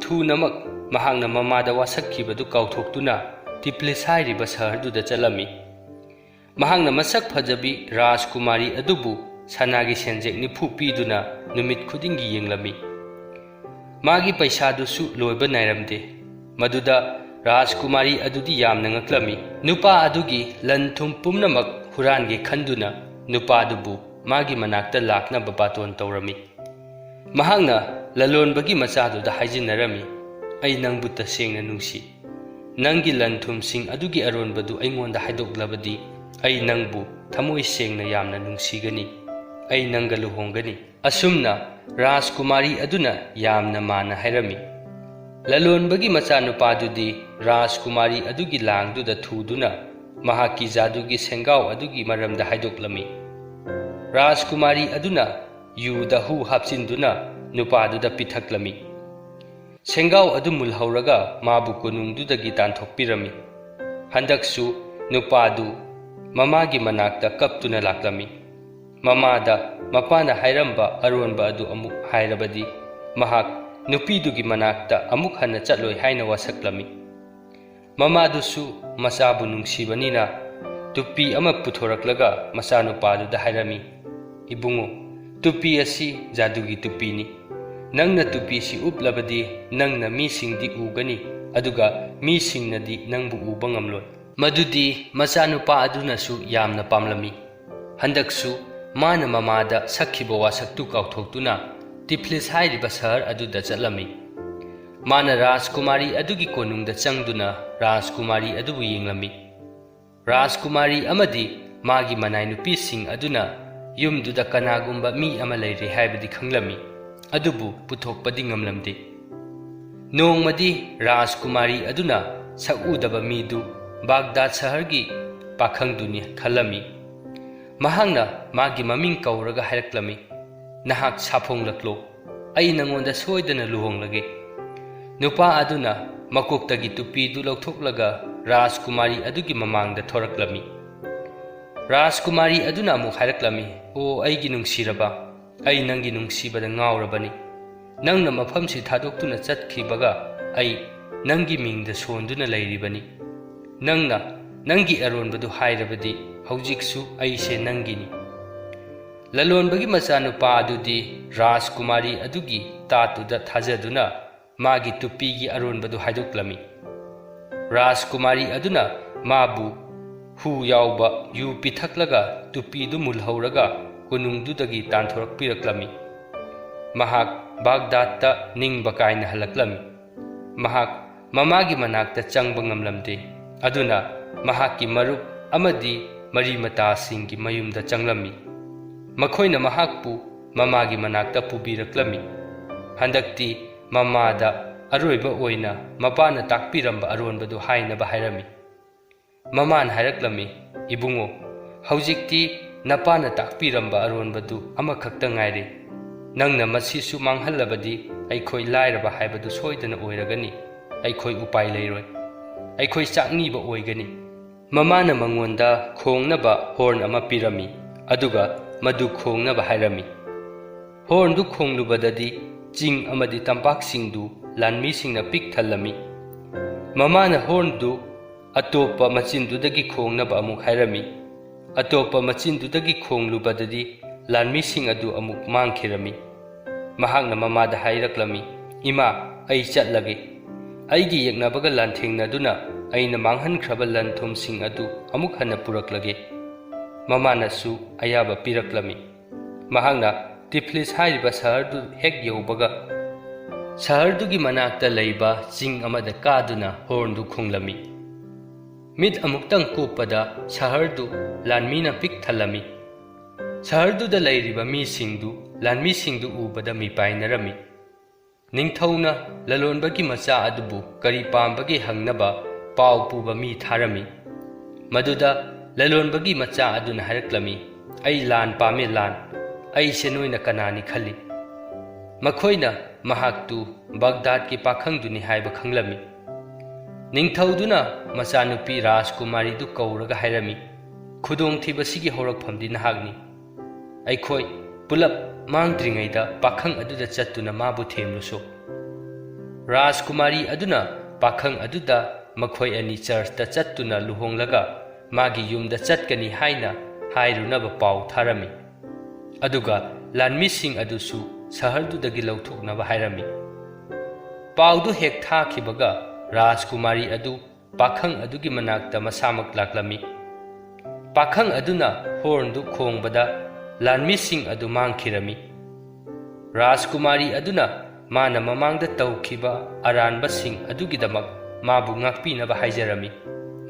ꯊꯨꯅꯃꯛ ꯃꯍꯥꯛꯅ ꯃꯃꯥꯗ ꯋꯥꯁꯛꯈꯤꯕꯗꯨ ꯀꯥꯎꯊꯣꯛꯇꯨꯅ ꯇꯤꯐꯂꯤꯁ ꯍꯥꯏꯔꯤꯕ ꯁꯍꯔꯗꯨꯗ ꯆꯠꯂꯝꯃꯤ꯫ ꯃꯍꯥꯛꯅ ꯃꯁꯛ ꯐꯖꯕꯤ ꯔꯥꯖꯀꯨꯃꯥꯔꯤ ꯑꯗꯨꯕꯨ ꯁꯅꯥꯒꯤ ꯁꯦꯟꯖꯦꯛ ꯅꯤꯐꯨ ꯄꯤꯗꯨꯅ ꯅꯨꯃꯤꯠ ꯈꯨꯗꯤꯡꯒꯤ ꯌꯦꯡꯂꯝꯃꯤ꯫ ꯃꯥꯒꯤ ꯄꯩꯁꯥꯗꯨꯁꯨ ꯂꯣꯏꯕ ꯅꯥꯏꯔꯝꯗꯦ꯫ ꯃꯗꯨꯗ ꯔꯥꯖꯀꯨꯃꯥꯔꯤ ꯑꯗꯨꯗꯤ ꯌꯥꯝꯅ ꯉꯛꯂꯝꯃꯤ꯫ ꯅꯨꯄꯥ ꯑꯗꯨꯒꯤ ꯂꯟ ꯊꯨꯝ ꯄꯨꯝꯅꯃꯛ ꯍꯨꯔꯥꯟꯒꯦ ꯈꯟꯗꯨꯅ ꯅꯨꯄꯥꯗꯨꯕꯨ ꯃꯥꯒꯤ ꯃꯅꯥꯛꯇ ꯂꯥꯛꯅꯕ ꯕꯥꯇꯣꯟ ꯇꯧꯔꯝꯃꯤ꯫ ꯃꯍꯥꯛꯅ ꯂꯂꯣꯟꯕꯒꯤ ꯃꯆꯥꯗꯨꯗ ꯍꯥꯏꯖꯤꯟꯅꯔꯝꯃꯤ, "ꯑꯩ ꯅꯪꯕꯨ ꯇꯁꯦꯡꯅ ꯅꯨꯡꯁꯤ꯫ ꯅꯪꯒꯤ ꯂꯟ ꯊꯨꯝꯁꯤꯡ ꯑꯗꯨꯒꯤ ꯑꯔꯣꯟꯕꯗꯨ ꯑꯩꯉꯣꯟꯗ ꯍꯥꯏꯗꯣꯛꯂꯕꯗꯤ "ꯑꯩ ꯅꯪꯕꯨ ꯊꯃꯣꯏ ꯁꯦꯡꯅ ꯌꯥꯝꯅ ꯅꯨꯡꯁꯤꯒꯅꯤ꯫ ꯑꯩ ꯅꯪꯒ ꯂꯨꯍꯣꯡꯒꯅꯤ"꯫ ꯑꯁꯨꯝꯅ ꯔꯥꯖꯀꯨꯃꯥꯔꯤ ꯑꯗꯨꯅ ꯌꯥꯝꯅ ꯃꯥꯟꯅ ꯍꯥꯏꯔꯝꯃꯤ꯫ ꯂꯂꯣꯟꯕꯒꯤ ꯃꯆꯥꯅꯨꯄꯥꯗꯨꯗꯤ ꯔꯥꯖꯀꯨꯃꯥꯔꯤ ꯑꯗꯨꯒꯤ ꯂꯥꯡꯗꯨꯗ ꯊꯨꯗꯨꯅ ꯃꯍꯥꯛꯀꯤ ꯖꯥꯗꯨꯒꯤ ꯁꯦꯡꯒꯥꯎ ꯑꯗꯨꯒꯤ ꯃꯔꯝꯗ ꯍꯥꯏꯗꯣꯛꯂꯝꯃꯤ꯫ ꯔꯥꯖꯀꯨꯃꯥꯔꯤ ꯑꯗꯨꯅ ꯌꯨꯗ ꯍꯨ ꯍꯥꯞꯆꯤꯟꯗꯨꯅ ꯅꯨꯄꯥꯗꯨꯗ ꯄꯤꯊꯛꯂꯝꯃꯤ꯫ ꯁꯦꯡꯒꯥꯎ ꯑꯗꯨ ꯃꯨꯜꯍꯧꯔꯒ ꯃꯥꯕꯨ ꯀꯣꯅꯨꯡꯗꯨꯗꯒꯤ ꯇꯥꯟꯊꯣꯛꯄꯤꯔꯝꯃꯤ꯫ ꯍꯟꯗꯛꯁꯨ ꯅꯨꯄꯥꯗꯨ ꯃꯃꯥꯒꯤ ꯃꯅꯥꯛꯇ ꯀꯞꯇꯨꯅ ꯂꯥꯛꯂꯝꯃꯤ꯫ ꯃꯃꯥꯗ ꯃꯄꯥꯅ ꯍꯥꯏꯔꯝꯕ ꯑꯔꯣꯟꯕ ꯑꯗꯨ ꯑꯃꯨꯛ ꯍꯥꯏꯔꯕꯗꯤ ꯃꯍꯥꯛ ꯅꯨꯄꯤꯗꯨꯒꯤ ꯃꯅꯥꯛꯇ ꯑꯃꯨꯛ ꯍꯟꯅ ꯆꯠꯂꯣꯏ ꯍꯥꯏꯅ ꯋꯥꯁꯛꯂꯝꯃꯤ꯫ ꯃꯃꯥꯗꯨꯁꯨ ꯃꯆꯥꯕꯨ ꯅꯨꯡꯁꯤꯕꯅꯤꯅ ꯇꯨꯄꯤ ꯑꯃ ꯄꯨꯊꯣꯔꯛꯂꯒ ꯃꯆꯥꯅꯨꯄꯥꯗꯨꯗ ꯍꯥꯏꯔꯝꯃꯤ, "ꯏꯕꯨꯡꯉꯣ, ꯇꯨꯄꯤ ꯑꯁꯤ ꯖꯥꯗꯨꯒꯤ ꯇꯨꯄꯤꯅꯤ꯫ ꯅꯪꯅ ꯇꯨꯄꯤꯁꯤ ꯎꯞꯂꯕꯗꯤ ꯅꯪꯅ ꯃꯤꯁꯤꯡꯗꯤ ꯎꯒꯅꯤ, ꯑꯗꯨꯒ ꯃꯤꯁꯤꯡꯅꯗꯤ ꯅꯪꯕꯨ ꯎꯕ ꯉꯝꯂꯣꯏ"꯫ ꯃꯗꯨꯗꯤ ꯃꯆꯥꯅꯨꯄꯥ ꯑꯗꯨꯅꯁꯨ ꯌꯥꯝꯅ ꯄꯥꯝꯂꯝꯃꯤ꯫ ꯍꯟꯗꯛꯁꯨ ꯃꯥꯅ ꯃꯃꯥꯗ ꯁꯛꯈꯤꯕ ꯋꯥꯁꯛꯇꯨ ꯀꯥꯎꯊꯣꯛꯇꯨꯅ ꯇꯤꯐ꯭ꯂꯤꯁ ꯍꯥꯏꯔꯤꯕ ꯁꯍꯔ ꯑꯗꯨꯗ ꯆꯠꯂꯝꯃꯤ꯫ ꯃꯥꯅ ꯔꯥꯖꯀꯨꯃꯥꯔꯤ ꯑꯗꯨꯒꯤ ꯀꯣꯅꯨꯡꯗ ꯆꯪꯗꯨꯅ ꯔꯥꯖꯀꯨꯃꯥꯔꯤ ꯑꯗꯨꯕꯨ ꯌꯦꯡꯂꯝꯃꯤ꯫ ꯔꯥꯖꯀꯨꯃꯥꯔꯤ ꯑꯃꯗꯤ ꯃꯥꯒꯤ ꯃꯅꯥꯏ ꯅꯨꯄꯤꯁꯤꯡ ꯑꯗꯨꯅ ꯌꯨꯝꯗꯨꯗ ꯀꯅꯥꯒꯨꯝꯕ ꯃꯤ ꯑꯃ ꯂꯩꯔꯦ ꯍꯥꯏꯕꯗꯤ ꯈꯪꯂꯝꯃꯤ, ꯑꯗꯨꯕꯨ ꯄꯨꯊꯣꯛꯄꯗꯤ ꯉꯝꯂꯝꯗꯦ꯫ ꯅꯣꯡꯃꯗꯤ ꯔꯥꯖꯀꯨꯃꯥꯔꯤ ꯑꯗꯨꯅ ꯁꯛꯎꯗꯕ ꯃꯤꯗꯨ ꯕꯥꯒꯗꯥꯗ ꯁꯍꯔꯒꯤ ꯄꯥꯈꯪꯗꯨꯅꯤ ꯈꯜꯂꯝꯃꯤ꯫ ꯃꯍꯥꯛꯅ ꯃꯥꯒꯤ ꯃꯃꯤꯡ ꯀꯧꯔꯒ ꯍꯥꯏꯔꯛꯂꯝꯃꯤ, "ꯅꯍꯥꯛ ꯁꯥꯐꯣꯡꯂꯛꯂꯣ, ꯑꯩ ꯅꯉꯣꯟꯗ ꯁꯣꯏꯗꯅ ꯂꯨꯍꯣꯡꯂꯒꯦ"꯫ ꯅꯨꯄꯥ ꯑꯗꯨꯅ ꯃꯀꯣꯛꯇꯒꯤ ꯇꯨꯄꯤꯗꯨ ꯂꯧꯊꯣꯛꯂꯒ ꯔꯥꯖꯀꯨꯃꯥꯔꯤ ꯑꯗꯨꯒꯤ ꯃꯃꯥꯡꯗ ꯊꯣꯔꯛꯂꯝꯃꯤ꯫ ꯔꯥꯖꯀꯨꯃꯥꯔꯤ ꯑꯗꯨꯅ ꯑꯃꯨꯛ ꯍꯥꯏꯔꯛꯂꯝꯃꯤ, "ꯑꯣ, ꯑꯩꯒꯤ ꯅꯨꯡꯁꯤꯔꯕ, ꯑꯩ ꯅꯪꯒꯤ ꯅꯨꯡꯁꯤꯕꯗ ꯉꯥꯎꯔꯕꯅꯤ꯫ ꯅꯪꯅ ꯃꯐꯝꯁꯤ ꯊꯥꯗꯣꯛꯇꯨꯅ ꯆꯠꯈꯤꯕꯒ ꯑꯩ ꯅꯪꯒꯤ ꯃꯤꯡꯗ ꯁꯣꯟꯗꯨꯅ ꯂꯩꯔꯤꯕꯅꯤ꯫ ꯅꯪꯅ ꯅꯪꯒꯤ ꯑꯔꯣꯟꯕꯗꯨ ꯍꯥꯏꯔꯕꯗꯤ ꯍꯧꯖꯤꯛꯁꯨ ꯑꯩꯁꯦ ꯅꯪꯒꯤꯅꯤ"꯫ ꯂꯂꯣꯟꯕꯒꯤ ꯃꯆꯥꯅꯨꯄꯥ ꯑꯗꯨꯗꯤ ꯔꯥꯖꯀꯨꯃꯥꯔꯤ ꯑꯗꯨꯒꯤ ꯇꯥꯠꯇꯨꯗ ꯊꯥꯖꯗꯨꯅ ꯃꯥꯒꯤ ꯇꯨꯄꯤꯒꯤ ꯑꯔꯣꯟꯕꯗꯨ ꯍꯥꯏꯗꯣꯛꯂꯝꯃꯤ꯫ ꯔꯥꯖꯀꯨꯃꯥꯔꯤ ꯑꯗꯨꯅ ꯃꯥꯕꯨ ꯍꯨ ꯌꯥꯎꯕ ꯌꯨ ꯄꯤꯊꯛꯂꯒ ꯇꯨꯄꯤꯗꯨ ꯃꯨꯜꯍꯧꯔꯒ ꯀꯣꯅꯨꯡꯗꯨꯗꯒꯤ ꯇꯥꯟꯊꯣꯔꯛꯄꯤꯔꯛꯂꯝꯃꯤ꯫ ꯃꯍꯥꯛ ꯕꯥꯒꯗꯥꯗꯇ ꯅꯤꯡꯕ ꯀꯥꯏꯅ ꯍꯜꯂꯛꯂꯝꯃꯤ꯫ ꯃꯍꯥꯛ ꯃꯃꯥꯒꯤ ꯃꯅꯥꯛꯇ ꯆꯪꯕ ꯉꯝꯂꯝꯗꯦ꯫ ꯑꯗꯨꯅ ꯃꯍꯥꯛꯀꯤ ꯃꯔꯨꯞ ꯑꯃꯗꯤ ꯃꯔꯤ ꯃꯇꯥꯁꯤꯡꯒꯤ ꯃꯌꯨꯝꯗ ꯆꯪꯂꯝꯃꯤ꯫ ꯃꯈꯣꯏꯅ ꯃꯍꯥꯛꯄꯨ ꯃꯃꯥꯒꯤ ꯃꯅꯥꯛꯇ ꯄꯨꯕꯤꯔꯛꯂꯝꯃꯤ꯫ ꯍꯟꯗꯛꯇꯤ ꯃꯃꯥꯗ ꯑꯔꯣꯏꯕ ꯑꯣꯏꯅ ꯃꯄꯥꯅ ꯇꯥꯛꯄꯤꯔꯝꯕ ꯑꯔꯣꯟꯕꯗꯨ ꯍꯥꯏꯅꯕ ꯍꯥꯏꯔꯝꯃꯤ꯫ ꯃꯃꯥꯅ ꯍꯥꯏꯔꯛꯂꯝꯃꯤ, "ꯏꯕꯨꯡꯉꯣ, ꯍꯧꯖꯤꯛꯇꯤ ꯅꯄꯥꯅ ꯇꯥꯛꯄꯤꯔꯝꯕ ꯑꯔꯣꯟꯕꯗꯨ ꯑꯃꯈꯛꯇ ꯉꯥꯏꯔꯦ꯫ ꯅꯪꯅ ꯃꯁꯤꯁꯨ ꯃꯥꯡꯍꯜꯂꯕꯗꯤ ꯑꯩꯈꯣꯏ ꯂꯥꯏꯔꯕ ꯍꯥꯏꯕꯗꯨ ꯁꯣꯏꯗꯅ ꯑꯣꯏꯔꯒꯅꯤ꯫ ꯑꯩꯈꯣꯏ ꯎꯄꯥꯏ ꯂꯩꯔꯣꯏ꯫ ꯑꯩꯈꯣꯏ ꯆꯥꯛꯅꯤꯕ ꯑꯣꯏꯒꯅꯤ꯫" ꯃꯃꯥꯅ ꯃꯉꯣꯟꯗ ꯈꯣꯡꯅꯕ ꯍꯣꯔꯟ ꯑꯃ ꯄꯤꯔꯝꯃꯤ, ꯑꯗꯨꯒ ꯃꯗꯨ ꯈꯣꯡꯅꯕ ꯍꯥꯏꯔꯝꯃꯤ꯫ ꯍꯣꯔꯟꯗꯨ ꯈꯣꯡꯂꯨꯕꯗꯗꯤ ꯆꯤꯡ ꯑꯃꯗꯤ ꯇꯝꯄꯥꯛꯁꯤꯡꯗꯨ ꯂꯥꯟꯃꯤꯁꯤꯡꯅ ꯄꯤꯛ ꯊꯜꯂꯝꯃꯤ꯫ ꯃꯃꯥꯅ ꯍꯣꯔꯟꯗꯨ ꯑꯇꯣꯞꯄ ꯃꯆꯤꯟꯗꯨꯗꯒꯤ ꯈꯣꯡꯅꯕ ꯑꯃꯨꯛ ꯍꯥꯏꯔꯝꯃꯤ꯫ ꯑꯇꯣꯞꯄ ꯃꯆꯤꯟꯗꯨꯗꯒꯤ ꯈꯣꯡꯂꯨꯕꯗꯗꯤ ꯂꯥꯟꯃꯤꯁꯤꯡ ꯑꯗꯨ ꯑꯃꯨꯛ ꯃꯥꯡꯈꯤꯔꯝꯃꯤ꯫ ꯃꯍꯥꯛꯅ ꯃꯃꯥꯗ ꯍꯥꯏꯔꯛꯂꯝꯃꯤ, "ꯏꯃꯥ, ꯑꯩ ꯆꯠꯂꯒꯦ꯫ ꯑꯩꯒꯤ ꯌꯦꯛꯅꯕꯒ ꯂꯥꯟꯊꯦꯡꯅꯗꯨꯅ ꯑꯩꯅ ꯃꯥꯡꯍꯟꯈ꯭ꯔꯕ ꯂꯟ ꯊꯨꯝꯁꯤꯡ ꯑꯗꯨ ꯑꯃꯨꯛ ꯍꯟꯅ ꯄꯨꯔꯛꯂꯒꯦ꯫" ꯃꯃꯥꯅꯁꯨ ꯑꯌꯥꯕ ꯄꯤꯔꯛꯂꯝꯃꯤ꯫ ꯃꯍꯥꯛꯅ ꯇꯤꯐ꯭ꯂꯤꯁ ꯍꯥꯏꯔꯤꯕ ꯁꯍꯔꯗꯨ ꯍꯦꯛ ꯌꯧꯕꯒ, ꯁꯍꯔꯗꯨꯒꯤ ꯃꯅꯥꯛꯇ ꯂꯩꯕ ꯆꯤꯡ ꯑꯃꯗ ꯀꯥꯗꯨꯅ ꯍꯣꯔꯟꯗꯨ ꯈꯣꯡꯂꯝꯃꯤ꯫ ꯃꯤꯠ ꯑꯃꯨꯛꯇꯪ ꯀꯨꯞꯄꯗ ꯁꯍꯔꯗꯨ ꯂꯥꯟꯃꯤꯅ ꯄꯤꯛ ꯊꯜꯂꯝꯃꯤ꯫ ꯁꯍꯔꯗꯨꯗ ꯂꯩꯔꯤꯕ ꯃꯤꯁꯤꯡꯗꯨ ꯂꯥꯟꯃꯤꯁꯤꯡꯗꯨ ꯎꯕꯗ ꯃꯤꯄꯥꯏꯅꯔꯝꯃꯤ꯫ ꯅꯤꯡꯊꯧꯅ ꯂꯂꯣꯟꯕꯒꯤ ꯃꯆꯥ ꯑꯗꯨꯕꯨ ꯀꯔꯤ ꯄꯥꯝꯕꯒꯦ ꯍꯪꯅꯕ ꯄꯥꯎ ꯄꯨꯕ ꯃꯤ ꯊꯥꯔꯝꯃꯤ꯫ ꯃꯗꯨꯗ ꯂꯂꯣꯟꯕꯒꯤ ꯃꯆꯥ ꯑꯗꯨꯅ ꯍꯥꯏꯔꯛꯂꯝꯃꯤ, "ꯑꯩ ꯂꯥꯟ ꯄꯥꯝꯃꯤ, ꯂꯥꯟ꯫ ꯑꯩꯁꯦ ꯅꯣꯏꯅ ꯀꯅꯥꯅꯤ ꯈꯜꯂꯤ?" ꯃꯈꯣꯏꯅ ꯃꯍꯥꯛꯇꯨ ꯕꯒꯗꯥꯗꯀꯤ ꯄꯥꯈꯪꯗꯨꯅꯤ ꯍꯥꯏꯕ ꯈꯪꯂꯝꯃꯤ꯫ ꯅꯤꯡꯊꯧꯗꯨꯅ ꯃꯆꯥꯅꯨꯄꯤ ꯔꯥꯖꯀꯨꯃꯥꯔꯤꯗꯨ ꯀꯧꯔꯒ ꯍꯥꯏꯔꯝꯃꯤ, "ꯈꯨꯗꯣꯡꯊꯤꯕꯁꯤꯒꯤ ꯍꯧꯔꯛꯐꯝꯗꯤ ꯅꯍꯥꯛꯅꯤ꯫ ꯑꯩꯈꯣꯏ ꯄꯨꯂꯞ ꯃꯥꯡꯗ꯭ꯔꯤꯉꯩꯗ ꯄꯥꯈꯪ ꯑꯗꯨꯗ ꯆꯠꯇꯨꯅ ꯃꯥꯕꯨ ꯊꯦꯝꯂꯨꯁꯨ꯫" ꯔꯥꯖꯀꯨꯃꯥꯔꯤ ꯑꯗꯨꯅ ꯄꯥꯈꯪ ꯑꯗꯨꯗ ꯃꯈꯣꯏ ꯑꯅꯤ ꯆꯔꯆꯇ ꯆꯠꯇꯨꯅ ꯂꯨꯍꯣꯡꯂꯒ ꯃꯥꯒꯤ ꯌꯨꯝꯗ ꯆꯠꯀꯅꯤ ꯍꯥꯏꯅ ꯍꯥꯏꯔꯨꯅꯕ ꯄꯥꯎ ꯊꯥꯔꯝꯃꯤ꯫ ꯑꯗꯨꯒ ꯂꯥꯟꯃꯤꯁꯤꯡ ꯑꯗꯨꯁꯨ ꯁꯍꯔꯗꯨꯗꯒꯤ ꯂꯧꯊꯣꯛꯅꯕ ꯍꯥꯏꯔꯝꯃꯤ꯫ ꯄꯥꯎꯗꯨ ꯍꯦꯛ ꯊꯥꯈꯤꯕꯒ ꯔꯥꯖꯀꯨꯃꯥꯔꯤ ꯑꯗꯨ ꯄꯥꯈꯪ ꯑꯗꯨꯒꯤ ꯃꯅꯥꯛꯇ ꯃꯁꯥꯃꯛ ꯂꯥꯛꯂꯝꯃꯤ꯫ ꯄꯥꯈꯪ ꯑꯗꯨꯅ ꯍꯣꯔꯟꯗꯨ ꯈꯣꯡꯕꯗ ꯂꯥꯟꯃꯤꯁꯤꯡ ꯑꯗꯨ ꯃꯥꯡꯈꯤꯔꯝꯃꯤ꯫ ꯔꯥꯖꯀꯨꯃꯥꯔꯤ ꯑꯗꯨꯅ ꯃꯥꯅ ꯃꯃꯥꯡꯗ ꯇꯧꯈꯤꯕ ꯑꯔꯥꯟꯕꯁꯤꯡ ꯑꯗꯨꯒꯤꯗꯃꯛ ꯃꯥꯕꯨ ꯉꯥꯛꯄꯤꯅꯕ ꯍꯥꯏꯖꯔꯝꯃꯤ꯫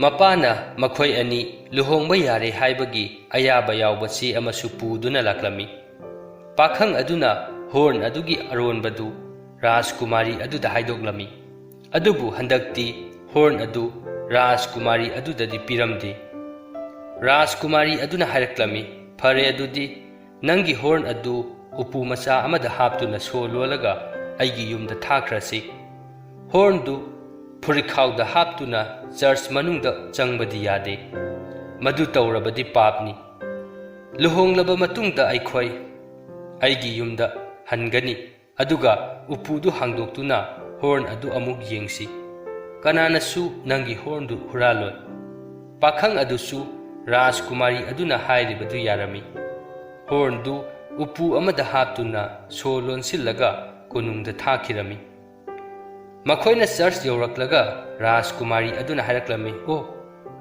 ꯃꯄꯥꯅ ꯃꯈꯣꯏ ꯑꯅꯤ ꯂꯨꯍꯣꯡꯕ ꯌꯥꯔꯦ ꯍꯥꯏꯕꯒꯤ ꯑꯌꯥꯕ ꯌꯥꯎꯕ ꯆꯦ ꯑꯃꯁꯨ ꯄꯨꯗꯨꯅ ꯂꯥꯛꯂꯝꯃꯤ꯫ ꯄꯥꯈꯪ ꯑꯗꯨꯅ ꯍꯣꯔꯟ ꯑꯗꯨꯒꯤ ꯑꯔꯣꯟꯕꯗꯨ ꯔꯥꯖꯀꯨꯃꯥꯔꯤ ꯑꯗꯨꯗ ꯍꯥꯏꯗꯣꯛꯂꯝꯃꯤ꯫ ꯑꯗꯨꯕꯨ ꯍꯟꯗꯛꯇꯤ ꯍꯣꯔꯟ ꯑꯗꯨ ꯔꯥꯖꯀꯨꯃꯥꯔꯤ ꯑꯗꯨꯗꯗꯤ ꯄꯤꯔꯝꯗꯦ꯫ ꯔꯥꯖꯀꯨꯃꯥꯔꯤ ꯑꯗꯨꯅ ꯍꯥꯏꯔꯛꯂꯝꯃꯤ, "ꯐꯔꯦ, ꯑꯗꯨꯗꯤ ꯅꯪꯒꯤ ꯍꯣꯔꯟ ꯑꯗꯨ ꯎꯄꯨ ꯃꯆꯥ ꯑꯃꯗ ꯍꯥꯞꯇꯨꯅ ꯁꯣ ꯂꯣꯜꯂꯒ ꯑꯩꯒꯤ ꯌꯨꯝꯗ ꯊꯥꯈ꯭ꯔꯁꯤ꯫ ꯍꯣꯔꯟꯗꯨ ꯐꯨꯔꯤꯠꯈꯥꯎꯗ ꯍꯥꯞꯇꯨꯅ ꯆꯔꯆ ꯃꯅꯨꯡꯗ ꯆꯪꯕꯗꯤ ꯌꯥꯗꯦ꯫ ꯃꯗꯨ ꯇꯧꯔꯕꯗꯤ ꯄꯥꯞꯅꯤ꯫ ꯂꯨꯍꯣꯡꯂꯕ ꯃꯇꯨꯡꯗ ꯑꯩꯈꯣꯏ ꯑꯩꯒꯤ ꯌꯨꯝꯗ ꯍꯟꯒꯅꯤ, ꯑꯗꯨꯒ ꯎꯄꯨꯗꯨ ꯍꯥꯡꯗꯣꯛꯇꯨꯅ ꯍꯣꯔꯟ ꯑꯗꯨ ꯑꯃꯨꯛ ꯌꯦꯡꯁꯤ꯫ ꯀꯅꯥꯅꯁꯨ ꯅꯪꯒꯤ ꯍꯣꯔꯟꯗꯨ ꯍꯨꯔꯥꯜꯂꯣꯏ꯫" ꯄꯥꯈꯪ ꯑꯗꯨꯁꯨ ꯔꯥꯖꯀꯨꯃꯥꯔꯤ ꯑꯗꯨꯅ ꯍꯥꯏꯔꯤꯕꯗꯨ ꯌꯥꯔꯝꯃꯤ꯫ ꯍꯣꯔꯟꯗꯨ ꯎꯄꯨ ꯑꯃꯗ ꯍꯥꯞꯇꯨꯅ ꯁꯣ ꯂꯣꯟꯁꯤꯜꯂꯒ ꯀꯣꯅꯨꯡꯗ ꯊꯥꯈꯤꯔꯝꯃꯤ꯫ ꯃꯈꯣꯏꯅ ꯆꯔꯆ ꯌꯧꯔꯛꯂꯒ ꯔꯥꯖꯀꯨꯃꯥꯔꯤ ꯑꯗꯨꯅ ꯍꯥꯏꯔꯛꯂꯝꯃꯤ, "ꯑꯣ,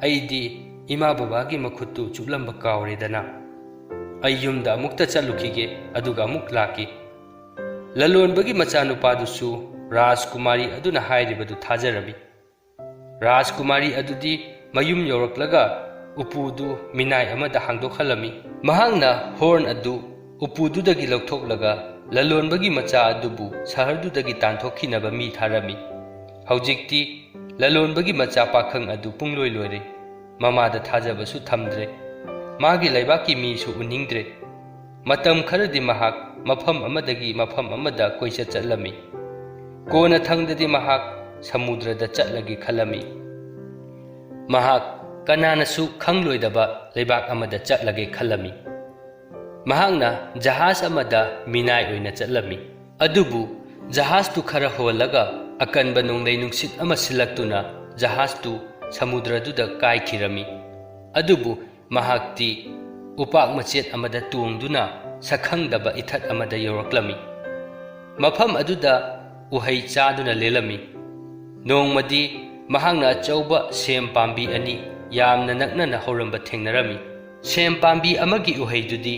ꯑꯩꯗꯤ ꯏꯃꯥ ꯕꯕꯥꯒꯤ ꯃꯈꯨꯠꯇꯨ ꯆꯨꯞꯂꯝꯕ ꯀꯥꯎꯔꯦꯗꯅ꯫ ꯑꯩ ꯌꯨꯝꯗ ꯑꯃꯨꯛꯇ ꯆꯠꯂꯨꯈꯤꯒꯦ, ꯑꯗꯨꯒ ꯑꯃꯨꯛ ꯂꯥꯛꯀꯦ꯫" ꯂꯂꯣꯟꯕꯒꯤ ꯃꯆꯥꯅꯨꯄꯥꯗꯨꯁꯨ ꯔꯥꯖꯀꯨꯃꯥꯔꯤ ꯑꯗꯨꯅ ꯍꯥꯏꯔꯤꯕꯗꯨ ꯊꯥꯖꯔꯝꯃꯤ꯫ ꯔꯥꯖꯀꯨꯃꯥꯔꯤ ꯑꯗꯨꯗꯤ ꯃꯌꯨꯝ ꯌꯧꯔꯛꯂꯒ ꯎꯄꯨꯗꯨ ꯃꯤꯅꯥꯏ ꯑꯃꯗ ꯍꯥꯡꯗꯣꯛꯍꯜꯂꯝꯃꯤ꯫ ꯃꯍꯥꯛꯅ ꯍꯣꯔꯟ ꯑꯗꯨ ꯎꯄꯨꯗꯨꯗꯒꯤ ꯂꯧꯊꯣꯛꯂꯒ ꯂꯂꯣꯟꯕꯒꯤ ꯃꯆꯥ ꯑꯗꯨꯕꯨ ꯁꯍꯔꯗꯨꯗꯒꯤ ꯇꯥꯟꯊꯣꯛꯈꯤꯅꯕ ꯃꯤ ꯊꯥꯔꯝꯃꯤ꯫ ꯍꯧꯖꯤꯛꯇꯤ ꯂꯂꯣꯟꯕꯒꯤ ꯃꯆꯥ ꯄꯥꯈꯪ ꯑꯗꯨ ꯄꯨꯡꯂꯣꯏ ꯂꯣꯏꯔꯦ꯫ ꯃꯃꯥꯗ ꯊꯥꯖꯕꯁꯨ ꯊꯝꯗ꯭ꯔꯦ꯫ ꯃꯥꯒꯤ ꯂꯩꯕꯥꯛꯀꯤ ꯃꯤꯁꯨ ꯎꯅꯤꯡꯗ꯭ꯔꯦ꯫ ꯃꯇꯝ ꯈꯔꯗꯤ ꯃꯍꯥꯛ ꯃꯐꯝ ꯑꯃꯗꯒꯤ ꯃꯐꯝ ꯑꯃꯗ ꯀꯣꯏꯆꯠ ꯆꯠꯂꯝꯃꯤ꯫ ꯀꯣꯟꯅ ꯊꯪꯗꯗꯤ ꯃꯍꯥꯛ ꯁꯃꯨꯗ꯭ꯔꯗ ꯆꯠꯂꯒꯦ ꯈꯜꯂꯝꯃꯤ꯫ ꯃꯍꯥꯛ ꯀꯅꯥꯅꯁꯨ ꯈꯪꯂꯣꯏꯗꯕ ꯂꯩꯕꯥꯛ ꯑꯃꯗ ꯆꯠꯂꯒꯦ ꯈꯜꯂꯝꯃꯤ꯫ ꯃꯍꯥꯛꯅ ꯖꯍꯥꯖ ꯑꯃꯗ ꯃꯤꯅꯥꯏ ꯑꯣꯏꯅ ꯆꯠꯂꯝꯃꯤ꯫ ꯑꯗꯨꯕꯨ ꯖꯍꯥꯖꯇꯨ ꯈꯔ ꯍꯣꯜꯂꯒ ꯑꯀꯟꯕ ꯅꯣꯡꯂꯩ ꯅꯨꯡꯁꯤꯠ ꯑꯃ ꯁꯤꯜꯂꯛꯇꯨꯅ ꯖꯍꯥꯖꯇꯨ ꯁꯃꯨꯗ꯭ꯔꯗꯨꯗ ꯀꯥꯏꯈꯤꯔꯝꯃꯤ꯫ ꯑꯗꯨꯕꯨ ꯃꯍꯥꯛꯇꯤ ꯎꯄꯥꯛ ꯃꯆꯦꯠ ꯑꯃꯗ ꯇꯣꯡꯗꯨꯅ ꯁꯛꯈꯪꯗꯕ ꯏꯊꯠ ꯑꯃꯗ ꯌꯧꯔꯛꯂꯝꯃꯤ꯫ ꯃꯐꯝ ꯑꯗꯨꯗ ꯎꯍꯩ ꯆꯥꯗꯨꯅ ꯂꯦꯜꯂꯝꯃꯤ꯫ ꯅꯣꯡꯃꯗꯤ ꯃꯍꯥꯛꯅ ꯑꯆꯧꯕ ꯁꯦꯝ ꯄꯥꯝꯕꯤ ꯑꯅꯤ ꯌꯥꯝꯅ ꯅꯛꯅꯅ ꯍꯧꯔꯝꯕ ꯊꯦꯡꯅꯔꯝꯃꯤ꯫ ꯁꯦꯝ ꯄꯥꯝꯕꯤ ꯑꯃꯒꯤ ꯎꯍꯩꯗꯨꯗꯤ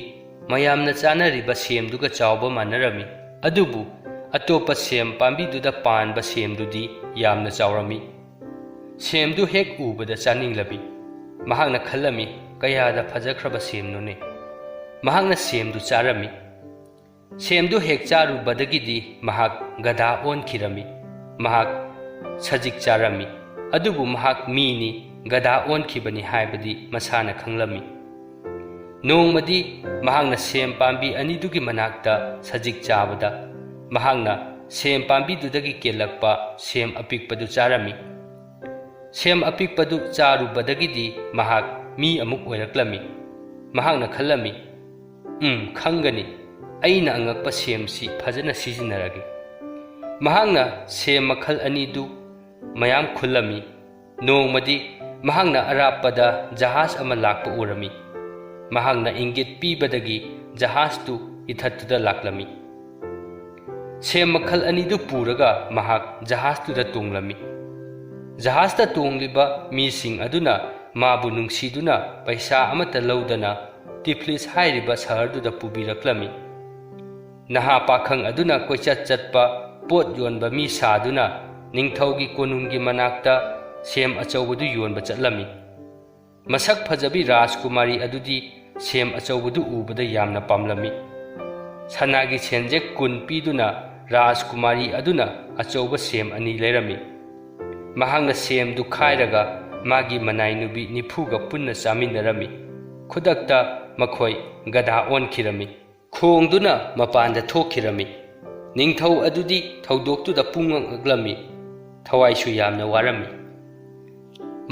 ꯃꯌꯥꯝꯅ ꯆꯥꯅꯔꯤꯕ ꯁꯦꯝꯗꯨꯒ ꯆꯥꯎꯕ ꯃꯥꯟꯅꯔꯝꯃꯤ, ꯑꯗꯨꯕꯨ ꯑꯇꯣꯞꯄ ꯁꯦꯝ ꯄꯥꯝꯕꯤꯗꯨꯗ ꯄꯥꯟꯕ ꯁꯦꯝꯗꯨꯗꯤ ꯌꯥꯝꯅ ꯆꯥꯎꯔꯝꯃꯤ꯫ ꯁꯦꯝꯗꯨ ꯍꯦꯛ ꯎꯕꯗ ꯆꯥꯅꯤꯡꯂꯝꯃꯤ꯫ ꯃꯍꯥꯛꯅ ꯈꯜꯂꯝꯃꯤ, "ꯀꯌꯥꯗ ꯐꯖꯈ꯭ꯔꯕ ꯁꯦꯝꯅꯣꯅꯦ!" ꯃꯍꯥꯛꯅ ꯁꯦꯝꯗꯨ ꯆꯥꯔꯝꯃꯤ꯫ ꯁꯦꯝꯗꯨ ꯍꯦꯛ ꯆꯥꯔꯨꯕꯗꯒꯤꯗꯤ ꯃꯍꯥꯛ ꯒꯙꯥ ꯑꯣꯟꯈꯤꯔꯝꯃꯤ꯫ ꯃꯍꯥꯛ ꯁꯖꯤꯛ ꯆꯥꯔꯝꯃꯤ꯫ ꯑꯗꯨꯕꯨ ꯃꯍꯥꯛ ꯃꯤꯅꯤ, ꯒꯙꯥ ꯑꯣꯟꯈꯤꯕꯅꯤ ꯍꯥꯏꯕꯗꯤ ꯃꯁꯥꯅ ꯈꯪꯂꯝꯃꯤ꯫ ꯅꯣꯡꯃꯗꯤ ꯃꯍꯥꯛꯅ ꯁꯦꯝ ꯄꯥꯝꯕꯤ ꯑꯅꯤꯗꯨꯒꯤ ꯃꯅꯥꯛꯇ ꯁꯖꯤꯛ ꯆꯥꯕꯗ, ꯃꯍꯥꯛꯅ ꯁꯦꯝ ꯄꯥꯝꯕꯤꯗꯨꯗꯒꯤ ꯀꯦꯜꯂꯛꯄ ꯁꯦꯝ ꯑꯄꯤꯛꯄꯗꯨ ꯆꯥꯔꯝꯃꯤ꯫ ꯁꯦꯝ ꯑꯄꯤꯛꯄꯗꯨ ꯆꯥꯔꯨꯕꯗꯒꯤꯗꯤ ꯃꯍꯥꯛ ꯃꯤ ꯑꯃꯨꯛ ꯑꯣꯏꯔꯛꯂꯝꯃꯤ꯫ ꯃꯍꯥꯛꯅ ꯈꯜꯂꯝꯃꯤ, "ꯎꯝ, ꯈꯪꯒꯅꯤ, ꯑꯩꯅ ꯑꯉꯛꯄ ꯁꯦꯝꯁꯤ ꯐꯖꯅ ꯁꯤꯖꯤꯟꯅꯔꯒꯦ"꯫ ꯃꯍꯥꯛꯅ ꯁꯦꯝ ꯃꯈꯜ ꯑꯅꯤꯗꯨ ꯃꯌꯥꯝ ꯈꯨꯜꯂꯝꯃꯤ꯫ ꯅꯣꯡꯃꯗꯤ ꯃꯍꯥꯛꯅ ꯑꯔꯥꯞꯄꯗ ꯖꯍꯥꯖ ꯑꯃ ꯂꯥꯛꯄ ꯎꯔꯝꯃꯤ꯫ ꯃꯍꯥꯛꯅ ꯏꯪꯒꯤꯠ ꯄꯤꯕꯗꯒꯤ ꯖꯍꯥꯖꯇꯨ ꯏꯊꯠꯇꯨꯗ ꯂꯥꯛꯂꯝꯃꯤ꯫ ꯁꯦꯝ ꯃꯈꯜ ꯑꯅꯤꯗꯨ ꯄꯨꯔꯒ ꯃꯍꯥꯛ ꯖꯍꯥꯖꯇꯨꯗ ꯇꯣꯡꯂꯝꯃꯤ꯫ ꯖꯍꯥꯖꯇ ꯇꯣꯡꯂꯤꯕ ꯃꯤꯁꯤꯡ ꯑꯗꯨꯅ ꯃꯥꯕꯨ ꯅꯨꯡꯁꯤꯗꯨꯅ ꯄꯩꯁꯥ ꯑꯃꯠꯇ ꯂꯧꯗꯅ ꯇꯤꯐ꯭ꯂꯤꯁ ꯍꯥꯏꯔꯤꯕ ꯁꯍꯔꯗꯨꯗ ꯄꯨꯕꯤꯔꯛꯂꯝꯃꯤ꯫ ꯅꯍꯥ ꯄꯥꯈꯪ ꯑꯗꯨꯅ ꯀꯣꯏꯆꯠ ꯆꯠꯄ ꯄꯣꯠ ꯌꯣꯟꯕ ꯃꯤ ꯁꯥꯗꯨꯅ ꯅꯤꯡꯊꯧꯒꯤ ꯀꯣꯅꯨꯡꯒꯤ ꯃꯅꯥꯛꯇ ꯁꯦꯝ ꯑꯆꯧꯕꯗꯨ ꯌꯣꯟꯕ ꯆꯠꯂꯝꯃꯤ꯫ ꯃꯁꯛ ꯐꯖꯕꯤ ꯔꯥꯖꯀꯨꯃꯥꯔꯤ ꯑꯗꯨꯗꯤ ꯁꯦꯝ ꯑꯆꯧꯕꯗꯨ ꯎꯕꯗ ꯌꯥꯝꯅ ꯄꯥꯝꯂꯝꯃꯤ꯫ ꯁꯅꯥꯒꯤ ꯁꯦꯟꯖꯦꯛ ꯀꯨꯟ ꯄꯤꯗꯨꯅ ꯔꯥꯖꯀꯨꯃꯥꯔꯤ ꯑꯗꯨꯅ ꯑꯆꯧꯕ ꯁꯦꯝ ꯑꯅꯤ ꯂꯩꯔꯝꯃꯤ꯫ ꯃꯍꯥꯛꯅ ꯁꯦꯝꯗꯨ ꯈꯥꯏꯔꯒ ꯃꯥꯒꯤ ꯃꯅꯥꯏ ꯅꯨꯄꯤ ꯅꯤꯐꯨꯒ ꯄꯨꯟꯅ ꯆꯥꯃꯤꯟꯅꯔꯝꯃꯤ꯫ ꯈꯨꯗꯛꯇ ꯃꯈꯣꯏ ꯒꯙꯥ ꯑꯣꯟꯈꯤꯔꯝꯃꯤ꯫ ꯈꯣꯡꯗꯨꯅ ꯃꯄꯥꯟꯗ ꯊꯣꯛꯈꯤꯔꯝꯃꯤ꯫ ꯅꯤꯡꯊꯧ ꯑꯗꯨꯗꯤ ꯊꯧꯗꯣꯛꯇꯨꯗ ꯄꯨꯡꯉꯛ ꯉꯛꯂꯝꯃꯤ꯫ ꯊꯋꯥꯏꯁꯨ ꯌꯥꯝꯅ ꯋꯥꯔꯝꯃꯤ꯫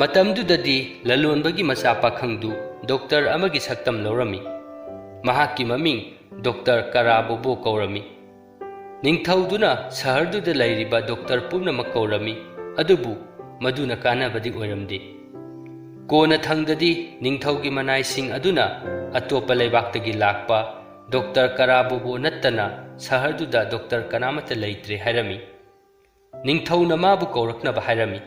ꯃꯇꯝꯗꯨꯗꯗꯤ ꯂꯂꯣꯟꯕꯒꯤ ꯃꯆꯥ ꯄꯥꯈꯪꯗꯨ ꯗꯣꯛꯇꯔ ꯑꯃꯒꯤ ꯁꯛꯇꯝ ꯂꯧꯔꯝꯃꯤ꯫ ꯃꯍꯥꯛꯀꯤ ꯃꯃꯤꯡ ꯗꯣꯛꯇꯔ ꯀꯔꯥꯕꯣꯕꯣ ꯀꯧꯔꯝꯃꯤ꯫ ꯅꯤꯡꯊꯧꯗꯨꯅ ꯁꯍꯔꯗꯨꯗ ꯂꯩꯔꯤꯕ ꯗꯣꯛꯇꯔ ꯄꯨꯝꯅꯃꯛ ꯀꯧꯔꯝꯃꯤ, ꯑꯗꯨꯕꯨ ꯃꯗꯨꯅ ꯀꯥꯟꯅꯕꯗꯤ ꯑꯣꯏꯔꯝꯗꯦ꯫ ꯀꯣꯟꯅꯊꯪꯗꯗꯤ ꯅꯤꯡꯊꯧꯒꯤ ꯃꯅꯥꯏꯁꯤꯡ ꯑꯗꯨꯅ ꯑꯇꯣꯞꯄ ꯂꯩꯕꯥꯛꯇꯒꯤ ꯂꯥꯛꯄ ꯗꯣꯛꯇꯔ ꯀꯔꯥꯕꯣꯕꯣ ꯅꯠꯇꯅ ꯁꯍꯔꯗꯨꯗ ꯗꯣꯛꯇꯔ ꯀꯅꯥꯃꯠꯇ ꯂꯩꯇ꯭ꯔꯦ ꯍꯥꯏꯔꯝꯃꯤ꯫ ꯅꯤꯡꯊꯧꯅ ꯃꯥꯕꯨ ꯀꯧꯔꯛꯅꯕ ꯍꯥꯏꯔꯝꯃꯤ꯫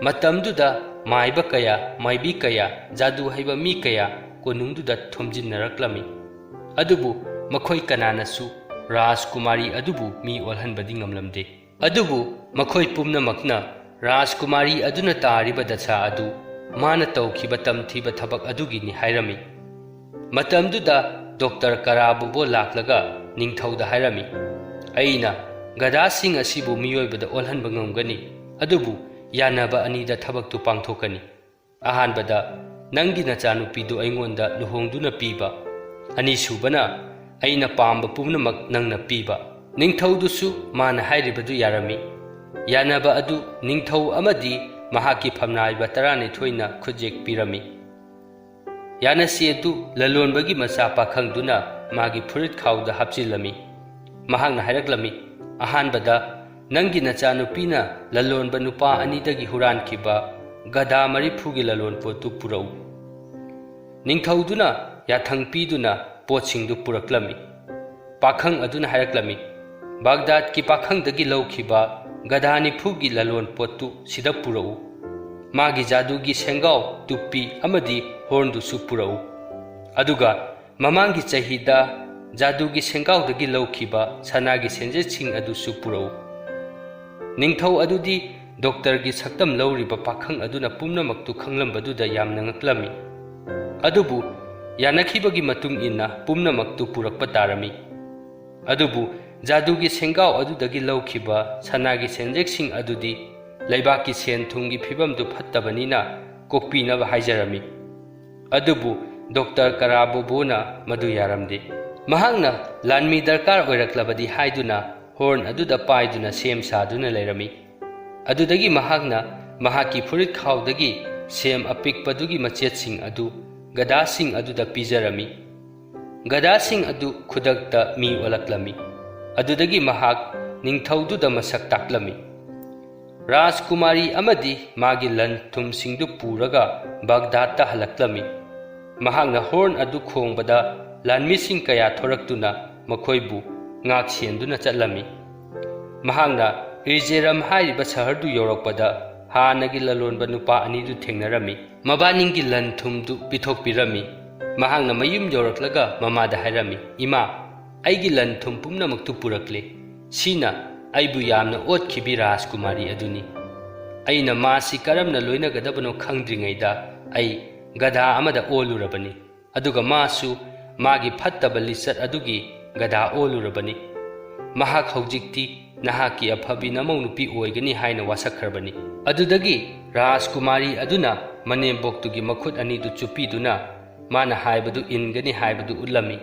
ꯃꯇꯝꯗꯨꯗ ꯃꯥꯏꯕ ꯀꯌꯥ, ꯃꯥꯏꯕꯤ ꯀꯌꯥ, ꯖꯥꯗꯨ ꯍꯩꯕ ꯃꯤ ꯀꯌꯥ ꯀꯣꯅꯨꯡꯗꯨꯗ ꯊꯣꯝꯖꯤꯟꯅꯔꯛꯂꯝꯃꯤ꯫ ꯑꯗꯨꯕꯨ ꯃꯈꯣꯏ ꯀꯅꯥꯅꯁꯨ ꯔꯥꯖꯀꯨꯃꯥꯔꯤ ꯑꯗꯨꯕꯨ ꯃꯤ ꯑꯣꯜꯍꯟꯕꯗꯤ ꯉꯝꯂꯝꯗꯦ꯫ ꯑꯗꯨꯕꯨ ꯃꯈꯣꯏ ꯄꯨꯝꯅꯃꯛꯅ ꯔꯥꯖꯀꯨꯃꯥꯔꯤ ꯑꯗꯨꯅ ꯇꯥꯔꯤꯕ ꯗꯁꯥ ꯑꯗꯨ ꯃꯥꯅ ꯇꯧꯈꯤꯕ ꯇꯝꯊꯤꯕ ꯊꯕꯛ ꯑꯗꯨꯒꯤꯅꯤ ꯍꯥꯏꯔꯝꯃꯤ꯫ ꯃꯇꯝꯗꯨꯗ ꯗꯣꯛꯇꯔ ꯀꯔꯥꯕꯣꯕꯣ ꯂꯥꯛꯂꯒ ꯅꯤꯡꯊꯧꯗ ꯍꯥꯏꯔꯝꯃꯤ, "ꯑꯩꯅ ꯒꯙꯥꯁꯤꯡ ꯑꯁꯤꯕꯨ ꯃꯤꯑꯣꯏꯕꯗ ꯑꯣꯜꯍꯟꯕ ꯉꯝꯒꯅꯤ, ꯑꯗꯨꯕꯨ ꯌꯥꯅꯕ ꯑꯅꯤꯗ ꯊꯕꯛꯇꯨ ꯄꯥꯡꯊꯣꯛꯀꯅꯤ꯫ ꯑꯍꯥꯟꯕꯗ, ꯅꯪꯒꯤ ꯅꯆꯥꯅꯨꯄꯤꯗꯨ ꯑꯩꯉꯣꯟꯗ ꯂꯨꯍꯣꯡꯗꯨꯅ ꯄꯤꯕ꯫ ꯑꯅꯤꯁꯨꯕꯅ, ꯑꯩꯅ ꯄꯥꯝꯕ ꯄꯨꯝꯅꯃꯛ ꯅꯪꯅ ꯄꯤꯕ꯫" ꯅꯤꯡꯊꯧꯗꯨꯁꯨ ꯃꯥꯅ ꯍꯥꯏꯔꯤꯕꯗꯨ ꯌꯥꯔꯝꯃꯤ꯫ ꯌꯥꯅꯕ ꯑꯗꯨ ꯅꯤꯡꯊꯧ ꯑꯃꯗꯤ ꯃꯍꯥꯛꯀꯤ ꯐꯝꯅꯥꯏꯕ ꯇꯔꯥꯅꯤꯊꯣꯏꯅ ꯈꯨꯠꯌꯦꯛ ꯄꯤꯔꯝꯃꯤ꯫ ꯌꯥꯅꯁꯤ ꯑꯗꯨ ꯂꯂꯣꯟꯕꯒꯤ ꯃꯆꯥ ꯄꯥꯈꯪꯗꯨꯅ ꯃꯥꯒꯤ ꯐꯨꯔꯤꯠ ꯈꯥꯎꯗ ꯍꯥꯞꯆꯤꯜꯂꯝꯃꯤ꯫ ꯃꯍꯥꯛꯅ ꯍꯥꯏꯔꯛꯂꯝꯃꯤ, "ꯑꯍꯥꯟꯕꯗ, ꯅꯪꯒꯤ ꯅꯆꯥꯅꯨꯄꯤꯅ ꯂꯂꯣꯟꯕ ꯅꯨꯄꯥ ꯑꯅꯤꯗꯒꯤ ꯍꯨꯔꯥꯟꯈꯤꯕ ꯒꯙꯥ ꯃꯔꯤꯐꯨꯒꯤ ꯂꯂꯣꯟꯄꯣꯠꯇꯨ ꯄꯨꯔꯛꯎ꯫" ꯅꯤꯡꯊꯧꯗꯨꯅ ꯌꯥꯊꯪ ꯄꯤꯗꯨꯅ ꯄꯣꯠꯁꯤꯡꯗꯨ ꯄꯨꯔꯛꯂꯝꯃꯤ꯫ ꯄꯥꯈꯪ ꯑꯗꯨꯅ ꯍꯥꯏꯔꯛꯂꯝꯃꯤ, "ꯕꯥꯒꯗꯥꯗꯀꯤ ꯄꯥꯈꯪꯗꯒꯤ ꯂꯧꯈꯤꯕ ꯒꯙꯥ ꯅꯤꯐꯨꯒꯤ ꯂꯂꯣꯟꯄꯣꯠꯇꯨ ꯁꯤꯗ ꯄꯨꯔꯛꯎ꯫ ꯃꯥꯒꯤ ꯖꯥꯗꯨꯒꯤ ꯁꯦꯡꯒꯥꯎ, ꯇꯨꯞꯄꯤ ꯑꯃꯗꯤ ꯍꯣꯔꯟꯗꯨꯁꯨ ꯄꯨꯔꯛꯎ꯫ ꯑꯗꯨꯒ ꯃꯃꯥꯡꯒꯤ ꯆꯍꯤꯗ ꯖꯥꯗꯨꯒꯤ ꯁꯦꯡꯒꯥꯎꯗꯒꯤ ꯂꯧꯈꯤꯕ ꯁꯅꯥꯒꯤ ꯁꯦꯟꯖꯦꯠꯁꯤꯡ ꯑꯗꯨꯁꯨ ꯄꯨꯔꯛꯎ꯫" ꯅꯤꯡꯊꯧ ꯑꯗꯨꯗꯤ ꯗꯣꯛꯇꯔꯒꯤ ꯁꯛꯇꯝ ꯂꯧꯔꯤꯕ ꯄꯥꯈꯪ ꯑꯗꯨꯅ ꯄꯨꯝꯅꯃꯛꯇꯨ ꯈꯪꯂꯝꯕꯗꯨꯗ ꯌꯥꯝꯅ ꯉꯛꯂꯝꯃꯤ꯫ ꯑꯗꯨꯕꯨ ꯌꯥꯅꯈꯤꯕꯒꯤ ꯃꯇꯨꯡ ꯏꯟꯅ ꯄꯨꯝꯅꯃꯛꯇꯨ ꯄꯨꯔꯛꯄ ꯇꯥꯔꯝꯃꯤ꯫ ꯑꯗꯨꯕꯨ ꯖꯥꯗꯨꯒꯤ ꯁꯦꯡꯒꯥꯎ ꯑꯗꯨꯗꯒꯤ ꯂꯧꯈꯤꯕ ꯁꯅꯥꯒꯤ ꯁꯦꯟꯖꯦꯛꯁꯤꯡ ꯑꯗꯨꯗꯤ ꯂꯩꯕꯥꯛꯀꯤ ꯁꯦꯟ ꯊꯨꯝꯒꯤ ꯐꯤꯕꯝꯗꯨ ꯐꯠꯇꯕꯅꯤꯅ ꯀꯣꯛꯄꯤꯅꯕ ꯍꯥꯏꯖꯔꯝꯃꯤ꯫ ꯑꯗꯨꯕꯨ ꯗꯣꯛꯇꯔ ꯀꯔꯥꯕꯣꯕꯣꯅ ꯃꯗꯨ ꯌꯥꯔꯝꯗꯦ꯫ ꯃꯍꯥꯛꯅ ꯂꯥꯟꯃꯤ ꯗꯔꯀꯥꯔ ꯑꯣꯏꯔꯛꯂꯕꯗꯤ ꯍꯥꯏꯗꯨꯅ ꯍꯣꯔꯟ ꯑꯗꯨꯗ ꯄꯥꯏꯗꯨꯅ ꯁꯦꯝ ꯁꯥꯗꯨꯅ ꯂꯩꯔꯝꯃꯤ꯫ ꯑꯗꯨꯗꯒꯤ ꯃꯍꯥꯛꯅ ꯃꯍꯥꯛꯀꯤ ꯐꯨꯔꯤꯠ ꯈꯥꯎꯗꯒꯤ ꯁꯦꯝ ꯑꯄꯤꯛꯄꯗꯨꯒꯤ ꯃꯆꯦꯠꯁꯤꯡ ꯑꯗꯨ ꯒꯙꯥꯁꯤꯡ ꯑꯗꯨꯗ ꯄꯤꯖꯔꯝꯃꯤ꯫ ꯒꯙꯥꯁꯤꯡ ꯑꯗꯨ ꯈꯨꯗꯛꯇ ꯃꯤ ꯑꯣꯜꯂꯛꯂꯝꯃꯤ꯫ ꯑꯗꯨꯗꯒꯤ ꯃꯍꯥꯛ ꯅꯤꯡꯊꯧꯗꯨꯗ ꯃꯁꯛ ꯇꯥꯛꯂꯝꯃꯤ꯫ ꯔꯥꯖꯀꯨꯃꯥꯔꯤ ꯑꯃꯗꯤ ꯃꯥꯒꯤ ꯂꯟ ꯊꯨꯝꯁꯤꯡꯗꯨ ꯄꯨꯔꯒ ꯕꯒꯗꯥꯗꯇ ꯍꯜꯂꯛꯂꯝꯃꯤ꯫ ꯃꯍꯥꯛꯅ ꯍꯣꯔꯟ ꯑꯗꯨ ꯈꯣꯡꯕꯗ ꯂꯥꯟꯃꯤꯁꯤꯡ ꯀꯌꯥ ꯊꯣꯔꯛꯇꯨꯅ ꯃꯈꯣꯏꯕꯨ ꯉꯥꯛ ꯁꯦꯟꯗꯨꯅ ꯆꯠꯂꯝꯃꯤ꯫ ꯃꯍꯥꯛꯅ ꯏꯔꯖꯦꯔꯝ ꯍꯥꯏꯔꯤꯕ ꯁꯍꯔꯗꯨ ꯌꯧꯔꯛꯄꯗ ꯍꯥꯟꯅꯒꯤ ꯂꯂꯣꯟꯕ ꯅꯨꯄꯥ ꯑꯅꯤꯗꯨ ꯊꯦꯡꯅꯔꯝꯃꯤ꯫ ꯃꯕꯥꯅꯤꯒꯤ ꯂꯟ ꯊꯨꯝꯗꯨ ꯄꯤꯊꯣꯛꯄꯤꯔꯝꯃꯤ꯫ ꯃꯍꯥꯛꯅ ꯃꯌꯨꯝ ꯌꯧꯔꯛꯂꯒ ꯃꯃꯥꯗ ꯍꯥꯏꯔꯝꯃꯤ, "ꯏꯃꯥ, ꯑꯩꯒꯤ ꯂꯟ ꯊꯨꯝ ꯄꯨꯝꯅꯃꯛꯇꯨ ꯄꯨꯔꯛꯂꯦ꯫ ꯁꯤꯅ ꯑꯩꯕꯨ ꯌꯥꯝꯅ ꯑꯣꯠꯈꯤꯕꯤ ꯔꯥꯖꯀꯨꯃꯥꯔꯤ ꯑꯗꯨꯅꯤ꯫" ꯑꯩꯅ ꯃꯥꯁꯤ ꯀꯔꯝꯅ ꯂꯣꯏꯅꯒꯗꯕꯅꯣ ꯈꯪꯗ꯭ꯔꯤꯉꯩꯗ ꯑꯩ ꯒꯙꯥ ꯑꯃꯗ ꯑꯣꯜꯂꯨꯔꯕꯅꯤ, ꯑꯗꯨꯒ ꯃꯥꯁꯨ ꯃꯥꯒꯤ ꯐꯠꯇꯕ ꯂꯤꯆꯠ ꯑꯗꯨꯒꯤ ꯒꯙꯥ ꯑꯣꯜꯂꯨꯔꯕꯅꯤ꯫ ꯃꯍꯥꯛ ꯍꯧꯖꯤꯛꯇꯤ ꯅꯍꯥꯛꯀꯤ ꯑꯐꯕꯤ ꯅꯃꯧ ꯅꯨꯄꯤ ꯑꯣꯏꯒꯅꯤ ꯍꯥꯏꯅ ꯋꯥꯁꯛꯈ꯭ꯔꯕꯅꯤ꯫ ꯑꯗꯨꯗꯒꯤ ꯔꯥꯖꯀꯨꯃꯥꯔꯤ ꯑꯗꯨꯅ ꯃꯅꯦꯝꯕꯣꯛꯇꯨꯒꯤ ꯃꯈꯨꯠ ꯑꯅꯤꯗꯨ ꯆꯨꯞꯄꯤꯗꯨꯅ ꯃꯥꯅ ꯍꯥꯏꯕꯗꯨ ꯏꯟꯒꯅꯤ ꯍꯥꯏꯕꯗꯨ ꯎꯠꯂꯝꯃꯤ꯫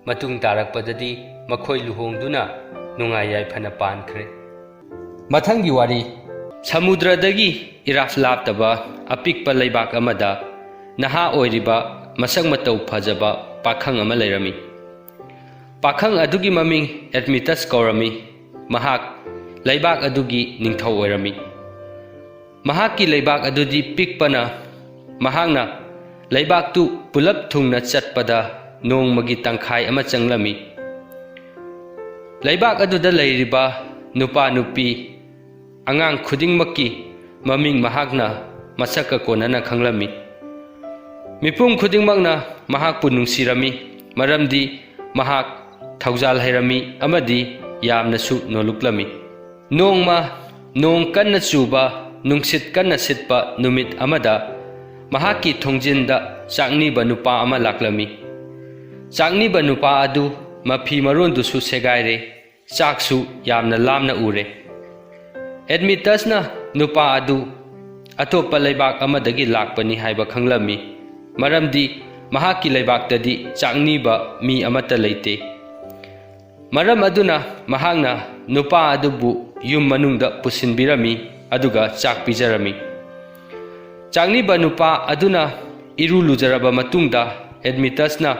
ꯃꯇꯨꯡ ꯇꯥꯔꯛꯄꯗꯗꯤ ꯃꯈꯣꯏ ꯂꯨꯍꯣꯡꯗꯨꯅ ꯅꯨꯡꯉꯥꯏ ꯌꯥꯏꯐꯅ ꯄꯥꯟꯈ꯭ꯔꯦ꯫ ꯃꯊꯪꯒꯤ ꯋꯥꯔꯤ꯫ ꯁꯃꯨꯗ꯭ꯔꯗꯒꯤ ꯏꯔꯥꯞ ꯂꯥꯞꯇꯕ ꯑꯄꯤꯛꯄ ꯂꯩꯕꯥꯛ ꯑꯃꯗ ꯅꯍꯥ ꯑꯣꯏꯔꯤꯕ, ꯃꯁꯛ ꯃꯇꯧ ꯐꯖꯕ ꯄꯥꯈꯪ ꯑꯃ ꯂꯩꯔꯝꯃꯤ꯫ ꯄꯥꯈꯪ ꯑꯗꯨꯒꯤ ꯃꯃꯤꯡ ꯑꯦꯗꯃꯤꯇꯁ ꯀꯧꯔꯝꯃꯤ꯫ ꯃꯍꯥꯛ ꯂꯩꯕꯥꯛ ꯑꯗꯨꯒꯤ ꯅꯤꯡꯊꯧ ꯑꯣꯏꯔꯝꯃꯤ꯫ ꯃꯍꯥꯛꯀꯤ ꯂꯩꯕꯥꯛ ꯑꯗꯨꯗꯤ ꯄꯤꯛꯄꯅ, ꯃꯍꯥꯛꯅ ꯂꯩꯕꯥꯛꯇꯨ ꯄꯨꯂꯞ ꯊꯨꯡꯅ ꯆꯠꯄꯗ ꯅꯣꯡꯃꯒꯤ ꯇꯪꯈꯥꯏ ꯑꯃ ꯆꯪꯂꯝꯃꯤ꯫ ꯂꯩꯕꯥꯛ ꯑꯗꯨꯗ ꯂꯩꯔꯤꯕ ꯅꯨꯄꯥ ꯅꯨꯄꯤ, ꯑꯉꯥꯡ ꯈꯨꯗꯤꯡꯃꯛꯀꯤ ꯃꯃꯤꯡ ꯃꯍꯥꯛꯅ ꯃꯁꯛꯀ ꯀꯣꯟꯅꯅ ꯈꯪꯂꯝꯃꯤ꯫ ꯃꯤꯄꯨꯝ ꯈꯨꯗꯤꯡꯃꯛꯅ ꯃꯍꯥꯛꯄꯨ ꯅꯨꯡꯁꯤꯔꯝꯃꯤ, ꯃꯔꯝꯗꯤ ꯃꯍꯥꯛ ꯊꯧꯖꯥꯜ ꯍꯩꯔꯝꯃꯤ ꯑꯃꯗꯤ ꯌꯥꯝꯅꯁꯨ ꯅꯣꯜꯂꯨꯛꯂꯝꯃꯤ꯫ ꯅꯣꯡꯃ ꯅꯣꯡ ꯀꯟꯅ ꯆꯨꯕ, ꯅꯨꯡꯁꯤꯠ ꯀꯟꯅ ꯁꯤꯠꯄ ꯅꯨꯃꯤꯠ ꯑꯃꯗ ꯃꯍꯥꯛꯀꯤ ꯊꯣꯡꯖꯤꯟꯗ ꯆꯥꯛꯅꯤꯕ ꯅꯨꯄꯥ ꯑꯃ ꯂꯥꯛꯂꯝꯃꯤ꯫ ꯆꯥꯛꯅꯤꯕ ꯅꯨꯄꯥ ꯑꯗꯨ ꯃꯐꯤ ꯃꯔꯣꯟꯗꯨꯁꯨ ꯁꯦꯒꯥꯏꯔꯦ, ꯆꯥꯛꯁꯨ ꯌꯥꯝꯅ ꯂꯥꯝꯅ ꯎꯔꯦ꯫ ꯑꯦꯗꯃꯤꯇꯁꯅ ꯅꯨꯄꯥ ꯑꯗꯨ ꯑꯇꯣꯞꯄ ꯂꯩꯕꯥꯛ ꯑꯃꯗꯒꯤ ꯂꯥꯛꯄꯅꯤ ꯍꯥꯏꯕ ꯈꯪꯂꯝꯃꯤ, ꯃꯔꯝꯗꯤ ꯃꯍꯥꯛꯀꯤ ꯂꯩꯕꯥꯛꯇꯗꯤ ꯆꯥꯛꯅꯤꯕ ꯃꯤ ꯑꯃꯠꯇ ꯂꯩꯇꯦ꯫ ꯃꯔꯝ ꯑꯗꯨꯅ ꯃꯍꯥꯛꯅ ꯅꯨꯄꯥ ꯑꯗꯨꯕꯨ ꯌꯨꯝ ꯃꯅꯨꯡꯗ ꯄꯨꯁꯤꯟꯕꯤꯔꯝꯃꯤ, ꯑꯗꯨꯒ ꯆꯥꯛ ꯄꯤꯖꯔꯝꯃꯤ꯫ ꯆꯥꯛꯅꯤꯕ ꯅꯨꯄꯥ ꯑꯗꯨꯅ ꯏꯔꯨ ꯂꯨꯖꯔꯕ ꯃꯇꯨꯡꯗ ꯑꯦꯗꯃꯤꯇꯁꯅ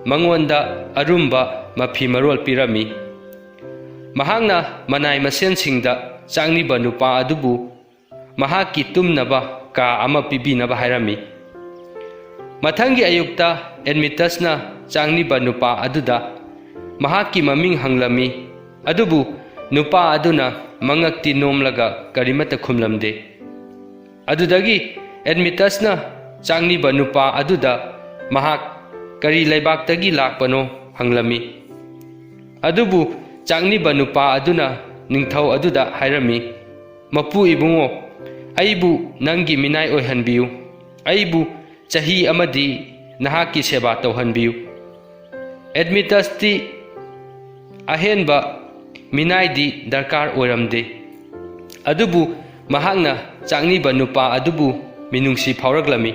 ꯃꯉꯣꯟꯗ ꯑꯔꯨꯝꯕ ꯃꯐꯤ ꯃꯔꯣꯜ ꯄꯤꯔꯝꯃꯤ꯫ ꯃꯍꯥꯛꯅ ꯃꯅꯥꯏ ꯃꯁꯦꯟꯁꯤꯡꯗ ꯆꯥꯛꯅꯤꯕ ꯅꯨꯄꯥ ꯑꯗꯨꯕꯨ ꯃꯍꯥꯛꯀꯤ ꯇꯨꯝꯅꯕ ꯀꯥ ꯑꯃ ꯄꯤꯕꯤꯅꯕ ꯍꯥꯏꯔꯝꯃꯤ꯫ ꯃꯊꯪꯒꯤ ꯑꯌꯨꯛꯇ ꯑꯦꯗꯃꯤꯇꯁꯅ ꯆꯥꯛꯅꯤꯕ ꯅꯨꯄꯥ ꯑꯗꯨꯗ ꯃꯍꯥꯛꯀꯤ ꯃꯃꯤꯡ ꯍꯪꯂꯝꯃꯤ, ꯑꯗꯨꯕꯨ ꯅꯨꯄꯥ ꯑꯗꯨꯅ ꯃꯉꯛꯇꯤ ꯅꯣꯝꯂꯒ ꯀꯔꯤꯃꯠꯇ ꯈꯨꯝꯂꯝꯗꯦ꯫ ꯑꯗꯨꯗꯒꯤ ꯑꯦꯗꯃꯤꯇꯁꯅ ꯆꯥꯛꯅꯤꯕ ꯅꯨꯄꯥ ꯑꯗꯨꯗ ꯃꯍꯥꯛ ꯀꯔꯤ ꯂꯩꯕꯥꯛꯇꯒꯤ ꯂꯥꯛꯄꯅꯣ ꯍꯪꯂꯝꯃꯤ꯫ ꯑꯗꯨꯕꯨ ꯆꯥꯛꯅꯤꯕ ꯅꯨꯄꯥ ꯑꯗꯨꯅ ꯅꯤꯡꯊꯧ ꯑꯗꯨꯗ ꯍꯥꯏꯔꯝꯃꯤ, "ꯃꯄꯨ ꯏꯕꯨꯡꯉꯣ, ꯑꯩꯕꯨ ꯅꯪꯒꯤ ꯃꯤꯅꯥꯏ ꯑꯣꯏꯍꯟꯕꯤꯌꯨ꯫ ꯑꯩꯕꯨ ꯆꯍꯤ ꯑꯃꯗꯤ ꯅꯍꯥꯛꯀꯤ ꯁꯦꯕꯥ ꯇꯧꯍꯟꯕꯤꯌꯨ꯫" ꯑꯦꯗꯃꯤꯇꯁꯇꯤ ꯑꯍꯦꯟꯕ ꯃꯤꯅꯥꯏꯗꯤ ꯗꯔꯀꯥꯔ ꯑꯣꯏꯔꯝꯗꯦ꯫ ꯑꯗꯨꯕꯨ ꯃꯍꯥꯛꯅ ꯆꯥꯛꯅꯤꯕ ꯅꯨꯄꯥ ꯑꯗꯨꯕꯨ ꯃꯤꯅꯨꯡꯁꯤ ꯐꯥꯎꯔꯛꯂꯝꯃꯤ꯫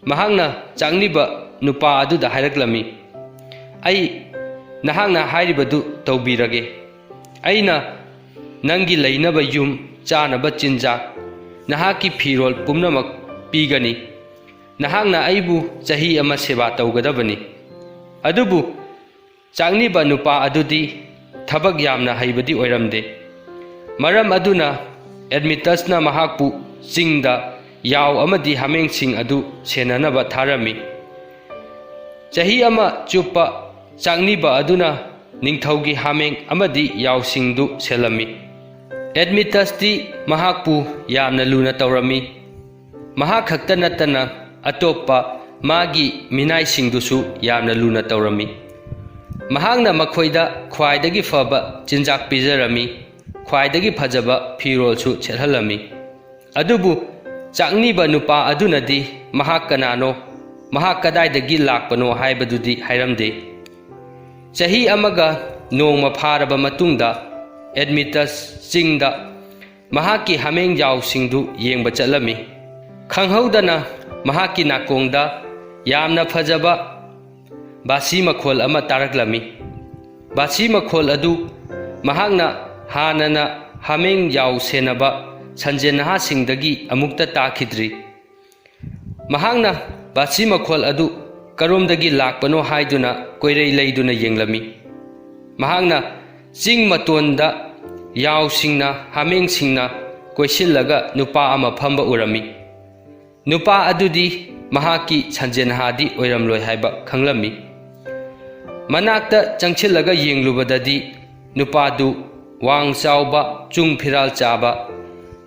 ꯃꯍꯥꯛꯅ ꯆꯥꯛꯅꯤꯕ ꯅꯨꯄꯥ ꯑꯗꯨꯗ ꯍꯥꯏꯔꯛꯂꯝꯃꯤ, "ꯑꯩ ꯅꯍꯥꯛꯅ ꯍꯥꯏꯔꯤꯕꯗꯨ ꯇꯧꯕꯤꯔꯒꯦ꯫ ꯑꯩꯅ ꯅꯪꯒꯤ ꯂꯩꯅꯕ ꯌꯨꯝ, ꯆꯥꯅꯕ ꯆꯤꯟꯖꯥꯛ, ꯅꯍꯥꯛꯀꯤ ꯐꯤꯔꯣꯜ ꯄꯨꯝꯅꯃꯛ ꯄꯤꯒꯅꯤ꯫ ꯅꯍꯥꯛꯅ ꯑꯩꯕꯨ ꯆꯍꯤ ꯑꯃ ꯁꯦꯕꯥ ꯇꯧꯒꯗꯕꯅꯤ꯫" ꯑꯗꯨꯕꯨ ꯆꯥꯛꯅꯤꯕ ꯅꯨꯄꯥ ꯑꯗꯨꯗꯤ ꯊꯕꯛ ꯌꯥꯝꯅ ꯍꯩꯕꯗꯤ ꯑꯣꯏꯔꯝꯗꯦ꯫ ꯃꯔꯝ ꯑꯗꯨꯅ ꯑꯦꯗꯃꯤꯇꯁꯅ ꯃꯍꯥꯛꯄꯨ ꯆꯤꯡꯗ ꯌꯥꯎ ꯑꯃꯗꯤ ꯍꯥꯃꯦꯡꯁꯤꯡ ꯑꯗꯨ ꯁꯦꯟꯅꯅꯕ ꯊꯥꯔꯝꯃꯤ꯫ ꯆꯍꯤ ꯑꯃ ꯆꯨꯞꯄ ꯆꯥꯛꯅꯤꯕ ꯑꯗꯨꯅ ꯅꯤꯡꯊꯧꯒꯤ ꯍꯥꯃꯦꯡ ꯑꯃꯗꯤ ꯌꯥꯎꯁꯤꯡꯗꯨ ꯁꯦꯜꯂꯝꯃꯤ꯫ ꯑꯦꯗꯃꯤꯇꯁꯇꯤ ꯃꯍꯥꯛꯄꯨ ꯌꯥꯝꯅ ꯂꯨꯅ ꯇꯧꯔꯝꯃꯤ꯫ ꯃꯍꯥꯛ ꯈꯛꯇ ꯅꯠꯇꯅ ꯑꯇꯣꯞꯄ ꯃꯥꯒꯤ ꯃꯤꯅꯥꯏꯁꯤꯡꯗꯨꯁꯨ ꯌꯥꯝꯅ ꯂꯨꯅ ꯇꯧꯔꯝꯃꯤ꯫ ꯃꯍꯥꯛꯅ ꯃꯈꯣꯏꯗ ꯈ꯭ꯋꯥꯏꯗꯒꯤ ꯐꯕ ꯆꯤꯟꯖꯥꯛ ꯄꯤꯖꯔꯝꯃꯤ, ꯈ꯭ꯋꯥꯏꯗꯒꯤ ꯐꯖꯕ ꯐꯤꯔꯣꯜꯁꯨ ꯁꯦꯠꯍꯜꯂꯝꯃꯤ꯫ ꯑꯗꯨꯕꯨ ꯆꯥꯛꯅꯤꯕ ꯅꯨꯄꯥ ꯑꯗꯨꯅꯗꯤ ꯃꯍꯥꯛ ꯀꯅꯥꯅꯣ, ꯃꯍꯥꯛ ꯀꯗꯥꯏꯗꯒꯤ ꯂꯥꯛꯄꯅꯣ ꯍꯥꯏꯕꯗꯨꯗꯤ ꯍꯥꯏꯔꯝꯗꯦ꯫ ꯆꯍꯤ ꯑꯃꯒ ꯅꯣꯡꯃ ꯐꯥꯔꯕ ꯃꯇꯨꯡꯗ ꯑꯦꯗꯃꯤꯇꯁ ꯆꯤꯡꯗ ꯃꯍꯥꯛꯀꯤ ꯍꯥꯃꯦꯡ ꯌꯥꯎꯁꯤꯡꯗꯨ ꯌꯦꯡꯕ ꯆꯠꯂꯝꯃꯤ꯫ ꯈꯪꯍꯧꯗꯅ ꯃꯍꯥꯛꯀꯤ ꯅꯥꯀꯣꯡꯗ ꯌꯥꯝꯅ ꯐꯖꯕ ꯕꯥꯁꯤ ꯃꯈꯣꯜ ꯑꯃ ꯇꯥꯔꯛꯂꯝꯃꯤ꯫ ꯕꯥꯁꯤ ꯃꯈꯣꯜ ꯑꯗꯨ ꯃꯍꯥꯛꯅ ꯍꯥꯟꯅꯅ ꯍꯥꯃꯦꯡ ꯌꯥꯎ ꯁꯦꯟꯅꯕ ꯁꯟꯖꯦꯟ ꯅꯍꯥꯁꯤꯡꯗꯒꯤ ꯑꯃꯨꯛꯇ ꯇꯥꯈꯤꯗ꯭ꯔꯤ꯫ ꯃꯍꯥꯛꯅ ꯕꯥꯁꯤ ꯃꯈꯣꯜ ꯑꯗꯨ ꯀꯔꯣꯝꯗꯒꯤ ꯂꯥꯛꯄꯅꯣ ꯍꯥꯏꯗꯨꯅ ꯀꯣꯏꯔꯩ ꯂꯩꯗꯨꯅ ꯌꯦꯡꯂꯝꯃꯤ꯫ ꯃꯍꯥꯛꯅ ꯆꯤꯡ ꯃꯇꯣꯟꯗ ꯌꯥꯎꯁꯤꯡꯅ, ꯍꯥꯃꯦꯡꯁꯤꯡꯅ ꯀꯣꯏꯁꯤꯜꯂꯒ ꯅꯨꯄꯥ ꯑꯃ ꯐꯝꯕ ꯎꯔꯝꯃꯤ꯫ ꯅꯨꯄꯥ ꯑꯗꯨꯗꯤ ꯃꯍꯥꯛꯀꯤ ꯁꯟꯖꯦꯟꯍꯥꯗꯤ ꯑꯣꯏꯔꯝꯂꯣꯏ ꯍꯥꯏꯕ ꯈꯪꯂꯝꯃꯤ꯫ ꯃꯅꯥꯛꯇ ꯆꯪꯁꯤꯜꯂꯒ ꯌꯦꯡꯂꯨꯕꯗꯗꯤ ꯅꯨꯄꯥꯗꯨ ꯋꯥꯡ ꯆꯥꯎꯕ, ꯆꯨꯡ ꯐꯤꯔꯥꯜ ꯆꯥꯕ,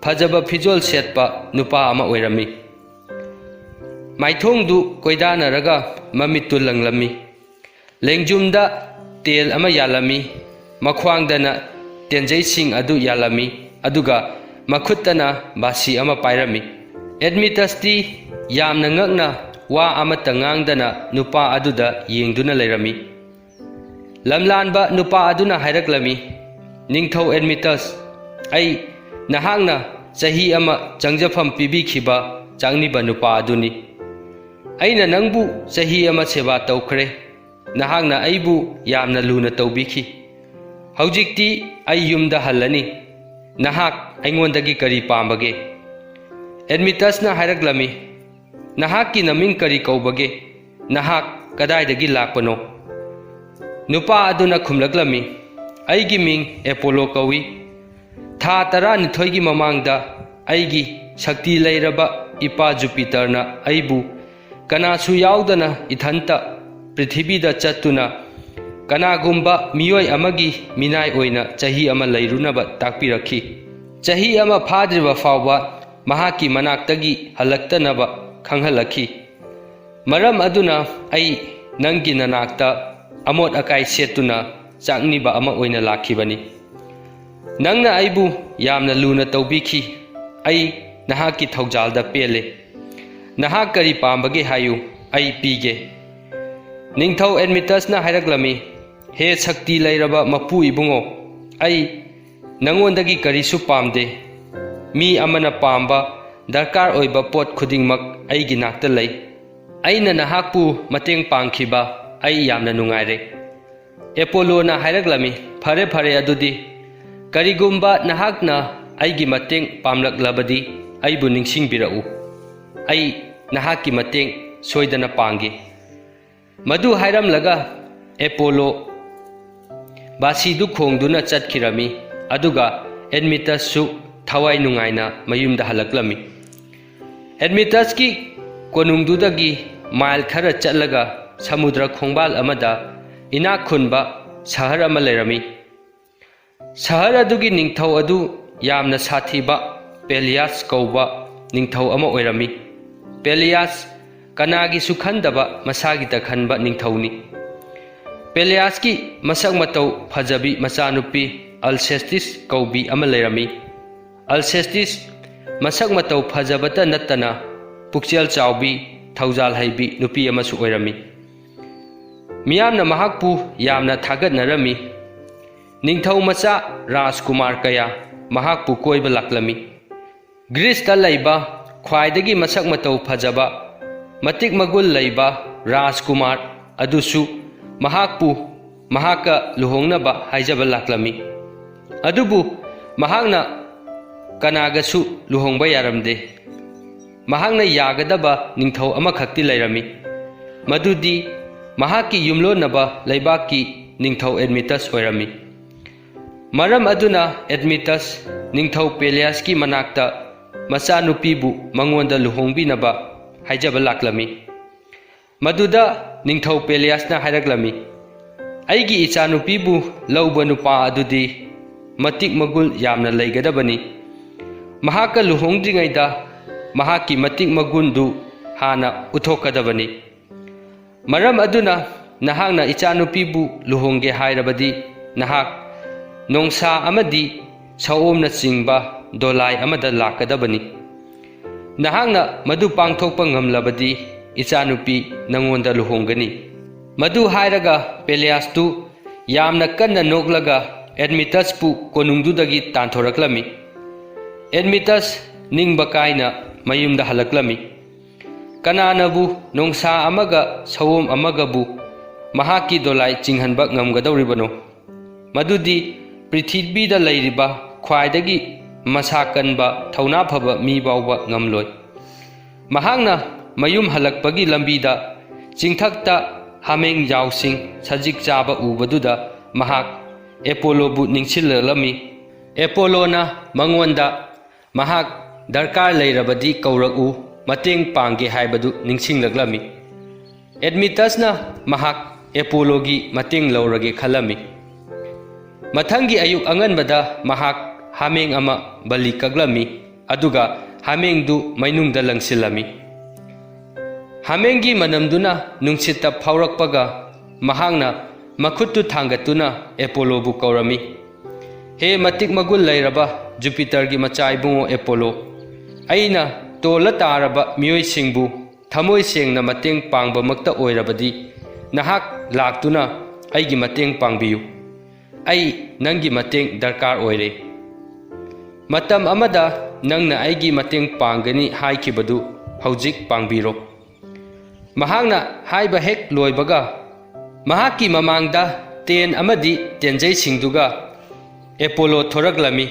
ꯐꯖꯕ ꯐꯤꯖꯣꯜ ꯁꯦꯠꯄ ꯅꯨꯄꯥ ꯑꯃ ꯑꯣꯏꯔꯝꯃꯤ꯫ ꯃꯥꯏꯊꯣꯡꯗꯨ ꯀꯣꯏꯗꯥꯅꯔꯒ ꯃꯃꯤꯠꯇꯨ ꯂꯪꯂꯝꯃꯤ꯫ ꯂꯦꯡꯖꯨꯝꯗ ꯇꯦꯜ ꯑꯃ ꯌꯥꯜꯂꯝꯃꯤ꯫ ꯃꯈ꯭ꯋꯥꯡꯗꯅ ꯇꯦꯟꯖꯩꯁꯤꯡ ꯑꯗꯨ ꯌꯥꯜꯂꯝꯃꯤ꯫ ꯑꯗꯨꯒ ꯃꯈꯨꯠꯇꯅ ꯕꯥꯁꯤ ꯑꯃ ꯄꯥꯏꯔꯝꯃꯤ꯫ ꯑꯦꯗꯃꯤꯇꯁꯇꯤ ꯌꯥꯝꯅ ꯉꯛꯅ ꯋꯥ ꯑꯃꯠꯇ ꯉꯥꯡꯗꯅ ꯅꯨꯄꯥ ꯑꯗꯨꯗ ꯌꯦꯡꯗꯨꯅ ꯂꯩꯔꯝꯃꯤ꯫ ꯂꯝꯂꯥꯟꯕ ꯅꯨꯄꯥ ꯑꯗꯨꯅ ꯍꯥꯏꯔꯛꯂꯝꯃꯤ, "ꯅꯤꯡꯊꯧ ꯑꯦꯗꯃꯤꯇꯁ, ꯑꯩ ꯅꯍꯥꯛꯅ ꯆꯍꯤ ꯑꯃ ꯆꯪꯖꯐꯝ ꯄꯤꯕꯤꯈꯤꯕ ꯆꯥꯛꯅꯤꯕ ꯅꯨꯄꯥ ꯑꯗꯨꯅꯤ꯫ ꯑꯩꯅ ꯅꯪꯕꯨ ꯆꯍꯤ ꯑꯃ ꯁꯦꯕꯥ ꯇꯧꯈ꯭ꯔꯦ꯫ ꯅꯍꯥꯛꯅ ꯑꯩꯕꯨ ꯌꯥꯝꯅ ꯂꯨꯅ ꯇꯧꯕꯤꯈꯤ꯫ ꯍꯧꯖꯤꯛꯇꯤ ꯑꯩ ꯌꯨꯝꯗ ꯍꯜꯂꯅꯤ꯫ ꯅꯍꯥꯛ ꯑꯩꯉꯣꯟꯗꯒꯤ ꯀꯔꯤ ꯄꯥꯝꯕꯒꯦ?" ꯑꯦꯗꯃꯤꯇꯁꯅ ꯍꯥꯏꯔꯛꯂꯝꯃꯤ, "ꯅꯍꯥꯛꯀꯤ ꯅꯃꯤꯡ ꯀꯔꯤ ꯀꯧꯕꯒꯦ? ꯅꯍꯥꯛ ꯀꯗꯥꯏꯗꯒꯤ ꯂꯥꯛꯄꯅꯣ?" ꯅꯨꯄꯥ ꯑꯗꯨꯅ ꯈꯨꯝꯂꯛꯂꯝꯃꯤ, "ꯑꯩꯒꯤ ꯃꯤꯡ ꯑꯦꯄꯣꯂꯣ ꯀꯧꯏ꯫ ꯊꯥ ꯇꯔꯥꯅꯤꯊꯣꯏꯒꯤ ꯃꯃꯥꯡꯗ ꯑꯩꯒꯤ ꯁꯛꯇꯤ ꯂꯩꯔꯕ ꯏꯄꯥ ꯖꯨꯄꯤꯇꯔꯅ ꯑꯩꯕꯨ ꯀꯅꯥꯁꯨ ꯌꯥꯎꯗꯅ ꯏꯊꯟꯇ ꯄ꯭ꯔꯤꯊꯤꯕꯤꯗ ꯆꯠꯇꯨꯅ ꯀꯅꯥꯒꯨꯝꯕ ꯃꯤꯑꯣꯏ ꯑꯃꯒꯤ ꯃꯤꯅꯥꯏ ꯑꯣꯏꯅ ꯆꯍꯤ ꯑꯃ ꯂꯩꯔꯨꯅꯕ ꯇꯥꯛꯄꯤꯔꯛꯈꯤ꯫ ꯆꯍꯤ ꯑꯃ ꯐꯥꯗ꯭ꯔꯤꯕ ꯐꯥꯎꯕ ꯃꯍꯥꯛꯀꯤ ꯃꯅꯥꯛꯇꯒꯤ ꯍꯜꯂꯛꯇꯅꯕ ꯈꯪꯍꯜꯂꯛꯈꯤ꯫ ꯃꯔꯝ ꯑꯗꯨꯅ ꯑꯩ ꯅꯪꯒꯤ ꯅꯅꯥꯛꯇ ꯑꯃꯣꯠ ꯑꯀꯥꯏ ꯁꯦꯠꯇꯨꯅ ꯆꯥꯛꯅꯤꯕ ꯑꯃ ꯑꯣꯏꯅ ꯂꯥꯛꯈꯤꯕꯅꯤ꯫ ꯅꯪꯅ ꯑꯩꯕꯨ ꯌꯥꯝꯅ ꯂꯨꯅ ꯇꯧꯕꯤꯈꯤ꯫ ꯑꯩ ꯅꯍꯥꯛꯀꯤ ꯊꯧꯖꯥꯜꯗ ꯄꯦꯜꯂꯦ꯫ ꯅꯍꯥꯛ ꯀꯔꯤ ꯄꯥꯝꯕꯒꯦ ꯍꯥꯏꯌꯨ, ꯑꯩ ꯄꯤꯒꯦ꯫" ꯅꯤꯡꯊꯧ ꯑꯦꯗꯃꯤꯇꯁꯅ ꯍꯥꯏꯔꯛꯂꯝꯃꯤ, "ꯍꯦ ꯁꯛꯇꯤ ꯂꯩꯔꯕ ꯃꯄꯨ ꯏꯕꯨꯡꯉꯣ, ꯑꯩ ꯅꯉꯣꯟꯗꯒꯤ ꯀꯔꯤꯁꯨ ꯄꯥꯝꯗꯦ꯫ ꯃꯤ ꯑꯃꯅ ꯄꯥꯝꯕ ꯗꯔꯀꯥꯔ ꯑꯣꯏꯕ ꯄꯣꯠ ꯈꯨꯗꯤꯡꯃꯛ ꯑꯩꯒꯤ ꯅꯥꯛꯇ ꯂꯩ꯫ ꯑꯩꯅ ꯅꯍꯥꯛꯄꯨ ꯃꯇꯦꯡ ꯄꯥꯡꯈꯤꯕ ꯑꯩ ꯌꯥꯝꯅ ꯅꯨꯡꯉꯥꯏꯔꯦ꯫" ꯑꯦꯄꯣꯂꯣꯅ ꯍꯥꯏꯔꯛꯂꯝꯃꯤ, "ꯐꯔꯦ, ꯐꯔꯦ, ꯑꯗꯨꯗꯤ ꯀꯔꯤꯒꯨꯝꯕ ꯅꯍꯥꯛꯅ ꯑꯩꯒꯤ ꯃꯇꯦꯡ ꯄꯥꯝꯂꯛꯂꯕꯗꯤ ꯑꯩꯕꯨ ꯅꯤꯡꯁꯤꯡꯕꯤꯔꯛꯎ꯫ ꯑꯩ ꯅꯍꯥꯛꯀꯤ ꯃꯇꯦꯡ ꯁꯣꯏꯗꯅ ꯄꯥꯡꯒꯦ꯫" ꯃꯗꯨ ꯍꯥꯏꯔꯝꯂꯒ ꯑꯦꯄꯣꯂꯣ ꯕꯥꯁꯤꯗꯨ ꯈꯣꯡꯗꯨꯅ ꯆꯠꯈꯤꯔꯝꯃꯤ꯫ ꯑꯗꯨꯒ ꯑꯦꯗꯃꯤꯇꯁꯁꯨ ꯊꯋꯥꯏ ꯅꯨꯡꯉꯥꯏꯅ ꯃꯌꯨꯝꯗ ꯍꯜꯂꯛꯂꯝꯃꯤ꯫ ꯑꯦꯗꯃꯤꯇꯁꯀꯤ ꯀꯣꯅꯨꯡꯗꯨꯗꯒꯤ ꯃꯥꯏꯜ ꯈꯔ ꯆꯠꯂꯒ ꯁꯃꯨꯗ꯭ꯔ ꯈꯣꯡꯕꯥꯜ ꯑꯃꯗ ꯏꯅꯥꯛ ꯈꯨꯟꯕ ꯁꯍꯔ ꯑꯃ ꯂꯩꯔꯝꯃꯤ꯫ ꯁꯍꯔ ꯑꯗꯨꯒꯤ ꯅꯤꯡꯊꯧ ꯑꯗꯨ ꯌꯥꯝꯅ ꯁꯥꯊꯤꯕ ꯄꯦꯂꯤꯌꯥꯁ ꯀꯧꯕ ꯅꯤꯡꯊꯧ ꯑꯃ ꯑꯣꯏꯔꯝꯃꯤ꯫ ꯄꯦꯂꯤꯌꯥꯁ ꯀꯅꯥꯒꯤꯁꯨ ꯈꯟꯗꯕ ꯃꯁꯥꯒꯤꯇ ꯈꯟꯕ ꯅꯤꯡꯊꯧꯅꯤ꯫ ꯄꯦꯂꯤꯌꯥꯁꯀꯤ ꯃꯁꯛ ꯃꯇꯧ ꯐꯖꯕꯤ ꯃꯆꯥꯅꯨꯄꯤ ꯑꯜꯁꯦꯁꯇꯤꯁ ꯀꯧꯕꯤ ꯑꯃ ꯂꯩꯔꯝꯃꯤ꯫ ꯑꯜꯁꯦꯁꯇꯤꯁ ꯃꯁꯛ ꯃꯇꯧ ꯐꯖꯕꯇ ꯅꯠꯇꯅ ꯄꯨꯛꯆꯦꯜ ꯆꯥꯎꯕꯤ, ꯊꯧꯖꯥꯜ ꯍꯩꯕꯤ ꯅꯨꯄꯤ ꯑꯃꯁꯨ ꯑꯣꯏꯔꯝꯃꯤ꯫ ꯃꯤꯌꯥꯝꯅ ꯃꯍꯥꯛꯄꯨ ꯌꯥꯝꯅ ꯊꯥꯒꯠꯅꯔꯝꯃꯤ꯫ ꯅꯤꯡꯊꯧ ꯃꯆꯥ ꯔꯥꯖꯀꯨꯃꯥꯔ ꯀꯌꯥ ꯃꯍꯥꯛꯄꯨ ꯀꯣꯏꯕ ꯂꯥꯛꯂꯝꯃꯤ꯫ ꯒ꯭ꯔꯤꯁꯇ ꯂꯩꯕ ꯈ꯭ꯋꯥꯏꯗꯒꯤ ꯃꯁꯛ ꯃꯇꯧ ꯐꯖꯕ, ꯃꯇꯤꯛ ꯃꯒꯨꯟ ꯂꯩꯕ ꯔꯥꯖꯀꯨꯃꯥꯔ ꯑꯗꯨꯁꯨ ꯃꯍꯥꯛꯄꯨ ꯃꯍꯥꯛꯀ ꯂꯨꯍꯣꯡꯅꯕ ꯍꯥꯏꯖꯕ ꯂꯥꯛꯂꯝꯃꯤ꯫ ꯑꯗꯨꯕꯨ ꯃꯍꯥꯛꯅ ꯀꯅꯥꯒꯁꯨ ꯂꯨꯍꯣꯡꯕ ꯌꯥꯔꯝꯗꯦ꯫ ꯃꯍꯥꯛꯅ ꯌꯥꯒꯗꯕ ꯅꯤꯡꯊꯧ ꯑꯃꯈꯛꯇꯤ ꯂꯩꯔꯝꯃꯤ, ꯃꯗꯨꯗꯤ ꯃꯍꯥꯛꯀꯤ ꯌꯨꯝꯂꯣꯟꯅꯕ ꯂꯩꯕꯥꯛꯀꯤ ꯅꯤꯡꯊꯧ ꯑꯦꯗꯃꯤꯇꯁ ꯑꯣꯏꯔꯝꯃꯤ꯫ ꯃꯔꯝ ꯑꯗꯨꯅ ꯑꯦꯗꯃꯤꯇꯁ ꯅꯤꯡꯊꯧ ꯄꯦꯂꯤꯌꯁꯀꯤ ꯃꯅꯥꯛꯇ ꯃꯆꯥꯅꯨꯄꯤꯕꯨ ꯃꯉꯣꯟꯗ ꯂꯨꯍꯣꯡꯕꯤꯅꯕ ꯍꯥꯏꯖꯕ ꯂꯥꯛꯂꯝꯃꯤ꯫ ꯃꯗꯨꯗ ꯅꯤꯡꯊꯧ ꯄꯦꯂꯤꯌꯁꯅ ꯍꯥꯏꯔꯛꯂꯝꯃꯤ, "ꯑꯩꯒꯤ ꯏꯆꯥꯅꯨꯄꯤꯕꯨ ꯂꯧꯕ ꯅꯨꯄꯥ ꯑꯗꯨꯗꯤ ꯃꯇꯤꯛ ꯃꯒꯨꯟ ꯌꯥꯝꯅ ꯂꯩꯒꯗꯕꯅꯤ꯫ ꯃꯍꯥꯛꯀ ꯂꯨꯍꯣꯡꯗ꯭ꯔꯤꯉꯩꯗ ꯃꯍꯥꯛꯀꯤ ꯃꯇꯤꯛ ꯃꯒꯨꯟꯗꯨ ꯍꯥꯟꯅ ꯎꯠꯊꯣꯛꯀꯗꯕꯅꯤ꯫ ꯃꯔꯝ ꯑꯗꯨꯅ ꯅꯍꯥꯛꯅ ꯏꯆꯥꯅꯨꯄꯤꯕꯨ ꯂꯨꯍꯣꯡꯒꯦ ꯍꯥꯏꯔꯕꯗꯤ ꯅꯍꯥꯛ ꯅꯣꯡꯁꯥ ꯑꯃꯗꯤ ꯁꯑꯣꯝꯅꯆꯤꯡꯕ ꯗꯣꯂꯥꯏ ꯑꯃꯗ ꯂꯥꯛꯀꯗꯕꯅꯤ꯫ ꯅꯍꯥꯛꯅ ꯃꯗꯨ ꯄꯥꯡꯊꯣꯛꯄ ꯉꯝꯂꯕꯗꯤ ꯏꯆꯥꯅꯨꯄꯤ ꯅꯉꯣꯟꯗ ꯂꯨꯍꯣꯡꯒꯅꯤ꯫" ꯃꯗꯨ ꯍꯥꯏꯔꯒ ꯄꯦꯂꯤꯌꯁꯇꯨ ꯌꯥꯝꯅ ꯀꯟꯅ ꯅꯣꯛꯂꯒ ꯑꯦꯗꯃꯤꯇꯁꯄꯨ ꯀꯣꯅꯨꯡꯗꯨꯗꯒꯤ ꯇꯥꯟꯊꯣꯔꯛꯂꯝꯃꯤ꯫ ꯑꯦꯗꯃꯤꯇꯁ ꯅꯤꯡꯕ ꯀꯥꯏꯅ ꯃꯌꯨꯝꯗ ꯍꯜꯂꯛꯂꯝꯃꯤ꯫ ꯀꯅꯥꯅꯕꯨ ꯅꯣꯡꯁꯥ ꯑꯃꯒ ꯁꯑꯣꯝ ꯑꯃꯒꯕꯨ ꯃꯍꯥꯛꯀꯤ ꯗꯣꯂꯥꯏ ꯆꯤꯡꯍꯟꯕ ꯉꯝꯒꯗꯧꯔꯤꯕꯅꯣ? ꯃꯗꯨꯗꯤ ꯄ꯭ꯔꯤꯊꯤꯕꯤꯗ ꯂꯩꯔꯤꯕ ꯈ꯭ꯋꯥꯏꯗꯒꯤ ꯃꯁꯥ ꯀꯟꯕ, ꯊꯧꯅꯥ ꯐꯕ ꯃꯤ ꯐꯥꯎꯕ ꯉꯝꯂꯣꯏ꯫ ꯃꯍꯥꯛꯅ ꯃꯌꯨꯝ ꯍꯜꯂꯛꯄꯒꯤ ꯂꯝꯕꯤꯗ ꯆꯤꯡꯊꯛꯇ ꯍꯥꯃꯦꯡ ꯌꯥꯎꯁꯤꯡ ꯁꯖꯤꯛ ꯆꯥꯕ ꯎꯕꯗꯨꯗ ꯃꯍꯥꯛ ꯑꯦꯄꯣꯂꯣꯕꯨ ꯅꯤꯡꯁꯤꯡꯂꯛꯂꯝꯃꯤ꯫ ꯑꯦꯄꯣꯂꯣꯅ ꯃꯉꯣꯟꯗ ꯃꯍꯥꯛ ꯗꯔꯀꯥꯔ ꯂꯩꯔꯕꯗꯤ ꯀꯧꯔꯛꯎ, ꯃꯇꯦꯡ ꯄꯥꯡꯒꯦ ꯍꯥꯏꯕꯗꯨ ꯅꯤꯡꯁꯤꯡꯂꯛꯂꯝꯃꯤ꯫ ꯑꯦꯗꯃꯤꯇꯁꯅ ꯃꯍꯥꯛ ꯑꯦꯄꯣꯂꯣꯒꯤ ꯃꯇꯦꯡ ꯂꯧꯔꯒꯦ ꯈꯜꯂꯝꯃꯤ꯫ ꯃꯊꯪꯒꯤ ꯑꯌꯨꯛ ꯑꯉꯟꯕꯗ ꯃꯍꯥꯛ ꯍꯥꯃꯦꯡ ꯑꯃ ꯕꯂꯤ ꯀꯛꯂꯝꯃꯤ, ꯑꯗꯨꯒ ꯍꯥꯃꯦꯡꯗꯨ ꯃꯩꯅꯨꯡꯗ ꯂꯪꯁꯤꯜꯂꯝꯃꯤ꯫ ꯍꯥꯃꯦꯡꯒꯤ ꯃꯅꯝꯗꯨꯅ ꯅꯨꯡꯁꯤꯠꯇ ꯐꯥꯎꯔꯛꯄꯒ ꯃꯍꯥꯛꯅ ꯃꯈꯨꯠꯇꯨ ꯊꯥꯡꯒꯠꯇꯨꯅ ꯑꯦꯄꯣꯂꯣꯕꯨ ꯀꯧꯔꯝꯃꯤ꯫ ꯍꯦ ꯃꯇꯤꯛ ꯃꯒꯨꯟ ꯂꯩꯔꯕ ꯖꯨꯄꯤꯇꯔꯒꯤ ꯃꯆꯥ ꯏꯕꯨꯡꯉꯣ ꯑꯦꯄꯣꯂꯣ, ꯑꯩꯅ ꯇꯣꯜꯂ ꯇꯥꯔꯕ ꯃꯤꯑꯣꯏꯁꯤꯡꯕꯨ ꯊꯃꯣꯏ ꯁꯦꯡꯅ ꯃꯇꯦꯡ ꯄꯥꯡꯕꯃꯛꯇ ꯑꯣꯏꯔꯕꯗꯤ, ꯅꯍꯥꯛ ꯂꯥꯛꯇꯨꯅ ꯑꯩꯒꯤ ꯃꯇꯦꯡ ꯄꯥꯡꯕꯤꯌꯨ꯫ ꯑꯩ ꯅꯪꯒꯤ ꯃꯇꯦꯡ ꯗꯔꯀꯥꯔ ꯑꯣꯏꯔꯦ꯫ ꯃꯇꯝ ꯑꯃꯗ ꯅꯪꯅ ꯑꯩꯒꯤ ꯃꯇꯦꯡ ꯄꯥꯡꯒꯅꯤ ꯍꯥꯏꯈꯤꯕꯗꯨ ꯍꯧꯖꯤꯛ ꯄꯥꯡꯕꯤꯔꯣ꯫ ꯃꯍꯥꯛꯅ ꯍꯥꯏꯕ ꯍꯦꯛ ꯂꯣꯏꯕꯒ, ꯃꯍꯥꯛꯀꯤ ꯃꯃꯥꯡꯗ ꯇꯦꯟ ꯑꯃꯗꯤ ꯇꯦꯟꯖꯩꯁꯤꯡꯗꯨꯒ ꯑꯦꯄꯣꯂꯣ ꯊꯣꯔꯛꯂꯝꯃꯤ꯫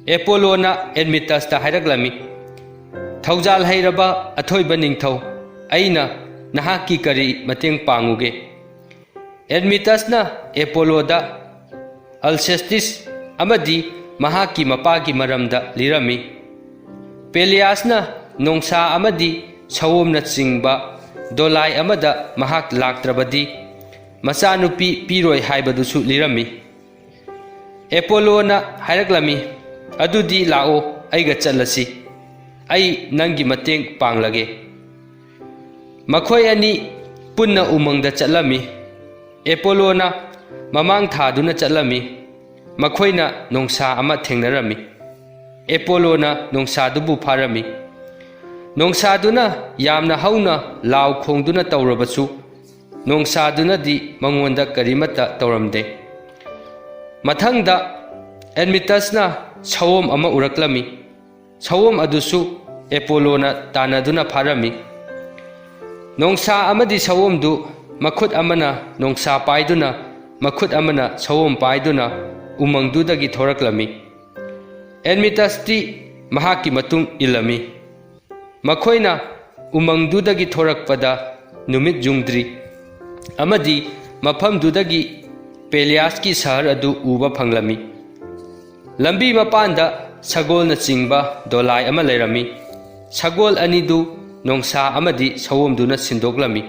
ꯑꯦꯄꯣꯂꯣꯅ ꯑꯦꯗꯃꯤꯇꯁꯇ ꯍꯥꯏꯔꯛꯂꯝꯃꯤ, "ꯊꯧꯖꯥꯜ ꯍꯩꯔꯕ ꯑꯊꯣꯏꯕ ꯅꯤꯡꯊꯧ, ꯑꯩꯅ ꯅꯍꯥꯛꯀꯤ ꯀꯔꯤ ꯃꯇꯦꯡ ꯄꯥꯡꯉꯨꯒꯦ?" ꯑꯦꯗꯃꯤꯇꯁꯅ ꯑꯦꯄꯣꯂꯣꯗ ꯑꯜꯁꯦꯁꯇꯤꯁ ꯑꯃꯗꯤ ꯃꯍꯥꯛꯀꯤ ꯃꯄꯥꯒꯤ ꯃꯔꯝꯗ ꯂꯤꯔꯝꯃꯤ꯫ ꯄꯦꯂꯤꯌꯥꯁꯅ ꯅꯣꯡꯁꯥ ꯑꯃꯗꯤ ꯁꯑꯣꯝꯅꯆꯤꯡꯕ ꯗꯣꯂꯥꯏ ꯑꯃꯗ ꯃꯍꯥꯛ ꯂꯥꯛꯇ꯭ꯔꯕꯗꯤ ꯃꯆꯥꯅꯨꯄꯤ ꯄꯤꯔꯣꯏ ꯍꯥꯏꯕꯗꯨꯁꯨ ꯂꯤꯔꯝꯃꯤ꯫ ꯑꯦꯄꯣꯂꯣꯅ ꯍꯥꯏꯔꯛꯂꯝꯃꯤ, "ꯑꯗꯨꯗꯤ ꯂꯥꯛꯑꯣ, ꯑꯩꯒ ꯆꯠꯂꯁꯤ꯫ ꯑꯩ ꯅꯪꯒꯤ ꯃꯇꯦꯡ ꯄꯥꯡꯂꯒꯦ꯫" ꯃꯈꯣꯏ ꯑꯅꯤ ꯄꯨꯟꯅ ꯎꯃꯪꯗ ꯆꯠꯂꯝꯃꯤ꯫ ꯑꯦꯄꯣꯂꯣꯅ ꯃꯃꯥꯡ ꯊꯥꯗꯨꯅ ꯆꯠꯂꯝꯃꯤ꯫ ꯃꯈꯣꯏꯅ ꯅꯣꯡꯁꯥ ꯑꯃ ꯊꯦꯡꯅꯔꯝꯃꯤ꯫ ꯑꯦꯄꯣꯂꯣꯅ ꯅꯣꯡꯁꯥꯗꯨꯕꯨ ꯐꯥꯔꯝꯃꯤ꯫ ꯅꯣꯡꯁꯥꯗꯨꯅ ꯌꯥꯝꯅ ꯍꯧꯅ ꯂꯥꯎ ꯈꯣꯡꯗꯨꯅ ꯇꯧꯔꯕꯁꯨ, ꯅꯣꯡꯁꯥꯗꯨꯅꯗꯤ ꯃꯉꯣꯟꯗ ꯀꯔꯤꯃꯠꯇ ꯇꯧꯔꯝꯗꯦ꯫ ꯃꯊꯪꯗ ꯑꯦꯗꯃꯤꯇꯁꯅ ꯁꯑꯣꯝ ꯑꯃ ꯎꯔꯛꯂꯝꯃꯤ꯫ ꯁꯑꯣꯝ ꯑꯗꯨꯁꯨ ꯑꯦꯄꯣꯂꯣꯅ ꯇꯥꯟꯅꯗꯨꯅ ꯐꯥꯔꯝꯃꯤ꯫ ꯅꯣꯡꯁꯥ ꯑꯃꯗꯤ ꯁꯑꯣꯝꯗꯨ ꯃꯈꯨꯠ ꯑꯃꯅ ꯅꯣꯡꯁꯥ ꯄꯥꯏꯗꯨꯅ, ꯃꯈꯨꯠ ꯑꯃꯅ ꯁꯑꯣꯝ ꯄꯥꯏꯗꯨꯅ ꯎꯃꯪꯗꯨꯗꯒꯤ ꯊꯣꯔꯛꯂꯝꯃꯤ꯫ ꯑꯦꯗꯃꯤꯇꯁꯇꯤ ꯃꯍꯥꯛꯀꯤ ꯃꯇꯨꯡ ꯏꯜꯂꯝꯃꯤ꯫ ꯃꯈꯣꯏꯅ ꯎꯃꯪꯗꯨꯗꯒꯤ ꯊꯣꯔꯛꯄꯗ ꯅꯨꯃꯤꯠ ꯌꯨꯡꯗ꯭ꯔꯤ, ꯑꯃꯗꯤ ꯃꯐꯝꯗꯨꯗꯒꯤ ꯄꯦꯂꯤꯌꯥꯁꯀꯤ ꯁꯍꯔ ꯑꯗꯨ ꯎꯕ ꯐꯪꯂꯝꯃꯤ꯫ ꯂꯝꯕꯤ ꯃꯄꯥꯟꯗ ꯁꯒꯣꯜꯅꯆꯤꯡꯕ ꯗꯣꯂꯥꯏ ꯑꯃ ꯂꯩꯔꯝꯃꯤ꯫ ꯁꯒꯣꯜ ꯑꯅꯤꯗꯨ ꯅꯣꯡꯁꯥ ꯑꯃꯗꯤ ꯁꯑꯣꯝꯗꯨꯅ ꯁꯤꯟꯗꯣꯛꯂꯝꯃꯤ꯫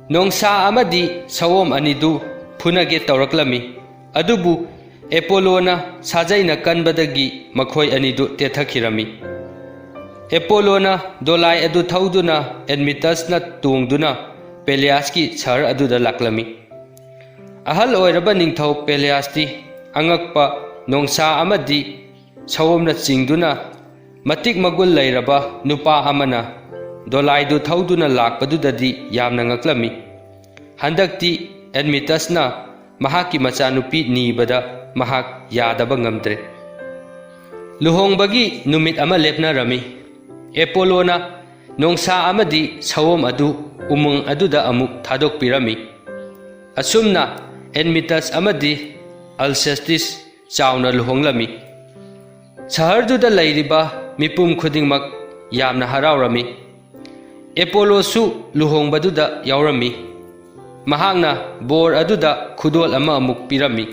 ꯅꯣꯡꯁꯥ ꯑꯃꯗꯤ ꯁꯑꯣꯝ ꯑꯅꯤꯗꯨ ꯐꯨꯅꯒꯦ ꯇꯧꯔꯛꯂꯝꯃꯤ, ꯑꯗꯨꯕꯨ ꯑꯦꯄꯣꯂꯣꯅ ꯁꯥꯖꯩꯅ ꯀꯟꯕꯗꯒꯤ ꯃꯈꯣꯏ ꯑꯅꯤꯗꯨ ꯇꯦꯊꯈꯤꯔꯝꯃꯤ꯫ ꯑꯦꯄꯣꯂꯣꯅ ꯗꯣꯂꯥꯏ ꯑꯗꯨ ꯊꯧꯗꯨꯅ ꯑꯦꯗꯃꯤꯇꯁꯅ ꯇꯣꯡꯗꯨꯅ ꯄꯦꯂꯤꯌꯥꯁꯀꯤ ꯁꯍꯔ ꯑꯗꯨꯗ ꯂꯥꯛꯂꯝꯃꯤ꯫ ꯑꯍꯜ ꯑꯣꯏꯔꯕ ꯅꯤꯡꯊꯧ ꯄꯦꯂꯤꯌꯥꯁꯇꯤ ꯑꯉꯛꯄ ꯅꯣꯡꯁꯥ ꯑꯃꯗꯤ ꯁꯑꯣꯝꯅ ꯆꯤꯡꯗꯨꯅ ꯃꯇꯤꯛ ꯃꯒꯨꯟ ꯂꯩꯔꯕ ꯅꯨꯄꯥ ꯑꯃꯅ ꯗꯣꯂꯥꯏꯗꯨ ꯊꯧꯗꯨꯅ ꯂꯥꯛꯄꯗꯨꯗꯗꯤ ꯌꯥꯝꯅ ꯉꯛꯂꯝꯃꯤ꯫ ꯍꯟꯗꯛꯇꯤ ꯑꯦꯗꯃꯤꯇꯁꯅ ꯃꯍꯥꯛꯀꯤ ꯃꯆꯥꯅꯨꯄꯤ ꯅꯤꯕꯗ ꯃꯍꯥꯛ ꯌꯥꯗꯕ ꯉꯝꯗ꯭ꯔꯦ꯫ ꯂꯨꯍꯣꯡꯕꯒꯤ ꯅꯨꯃꯤꯠ ꯑꯃ ꯂꯦꯞꯅꯔꯝꯃꯤ꯫ ꯑꯦꯄꯣꯂꯣꯅ ꯅꯣꯡꯁꯥ ꯑꯃꯗꯤ ꯁꯑꯣꯝ ꯑꯗꯨ ꯎꯃꯪ ꯑꯗꯨꯗ ꯑꯃꯨꯛ ꯊꯥꯗꯣꯛꯄꯤꯔꯝꯃꯤ꯫ ꯑꯁꯨꯝꯅ ꯑꯦꯗꯃꯤꯇꯁ ꯑꯃꯗꯤ ꯑꯜꯁꯦꯁꯇꯤꯁ ꯆꯥꯎꯅ ꯂꯨꯍꯣꯡꯂꯝꯃꯤ꯫ ꯁꯍꯔꯗꯨꯗ ꯂꯩꯔꯤꯕ ꯃꯤꯄꯨꯝ ꯈꯨꯗꯤꯡꯃꯛ ꯌꯥꯝꯅ ꯍꯔꯥꯎꯔꯝꯃꯤ꯫ ꯑꯦꯄꯣꯂꯣꯁꯨ ꯂꯨꯍꯣꯡꯕꯗꯨꯗ ꯌꯥꯎꯔꯝꯃꯤ꯫ ꯃꯍꯥꯛꯅ ꯕꯣꯔ ꯑꯗꯨꯗ ꯈꯨꯗꯣꯜ ꯑꯃ ꯑꯃꯨꯛ ꯄꯤꯔꯝꯃꯤ꯫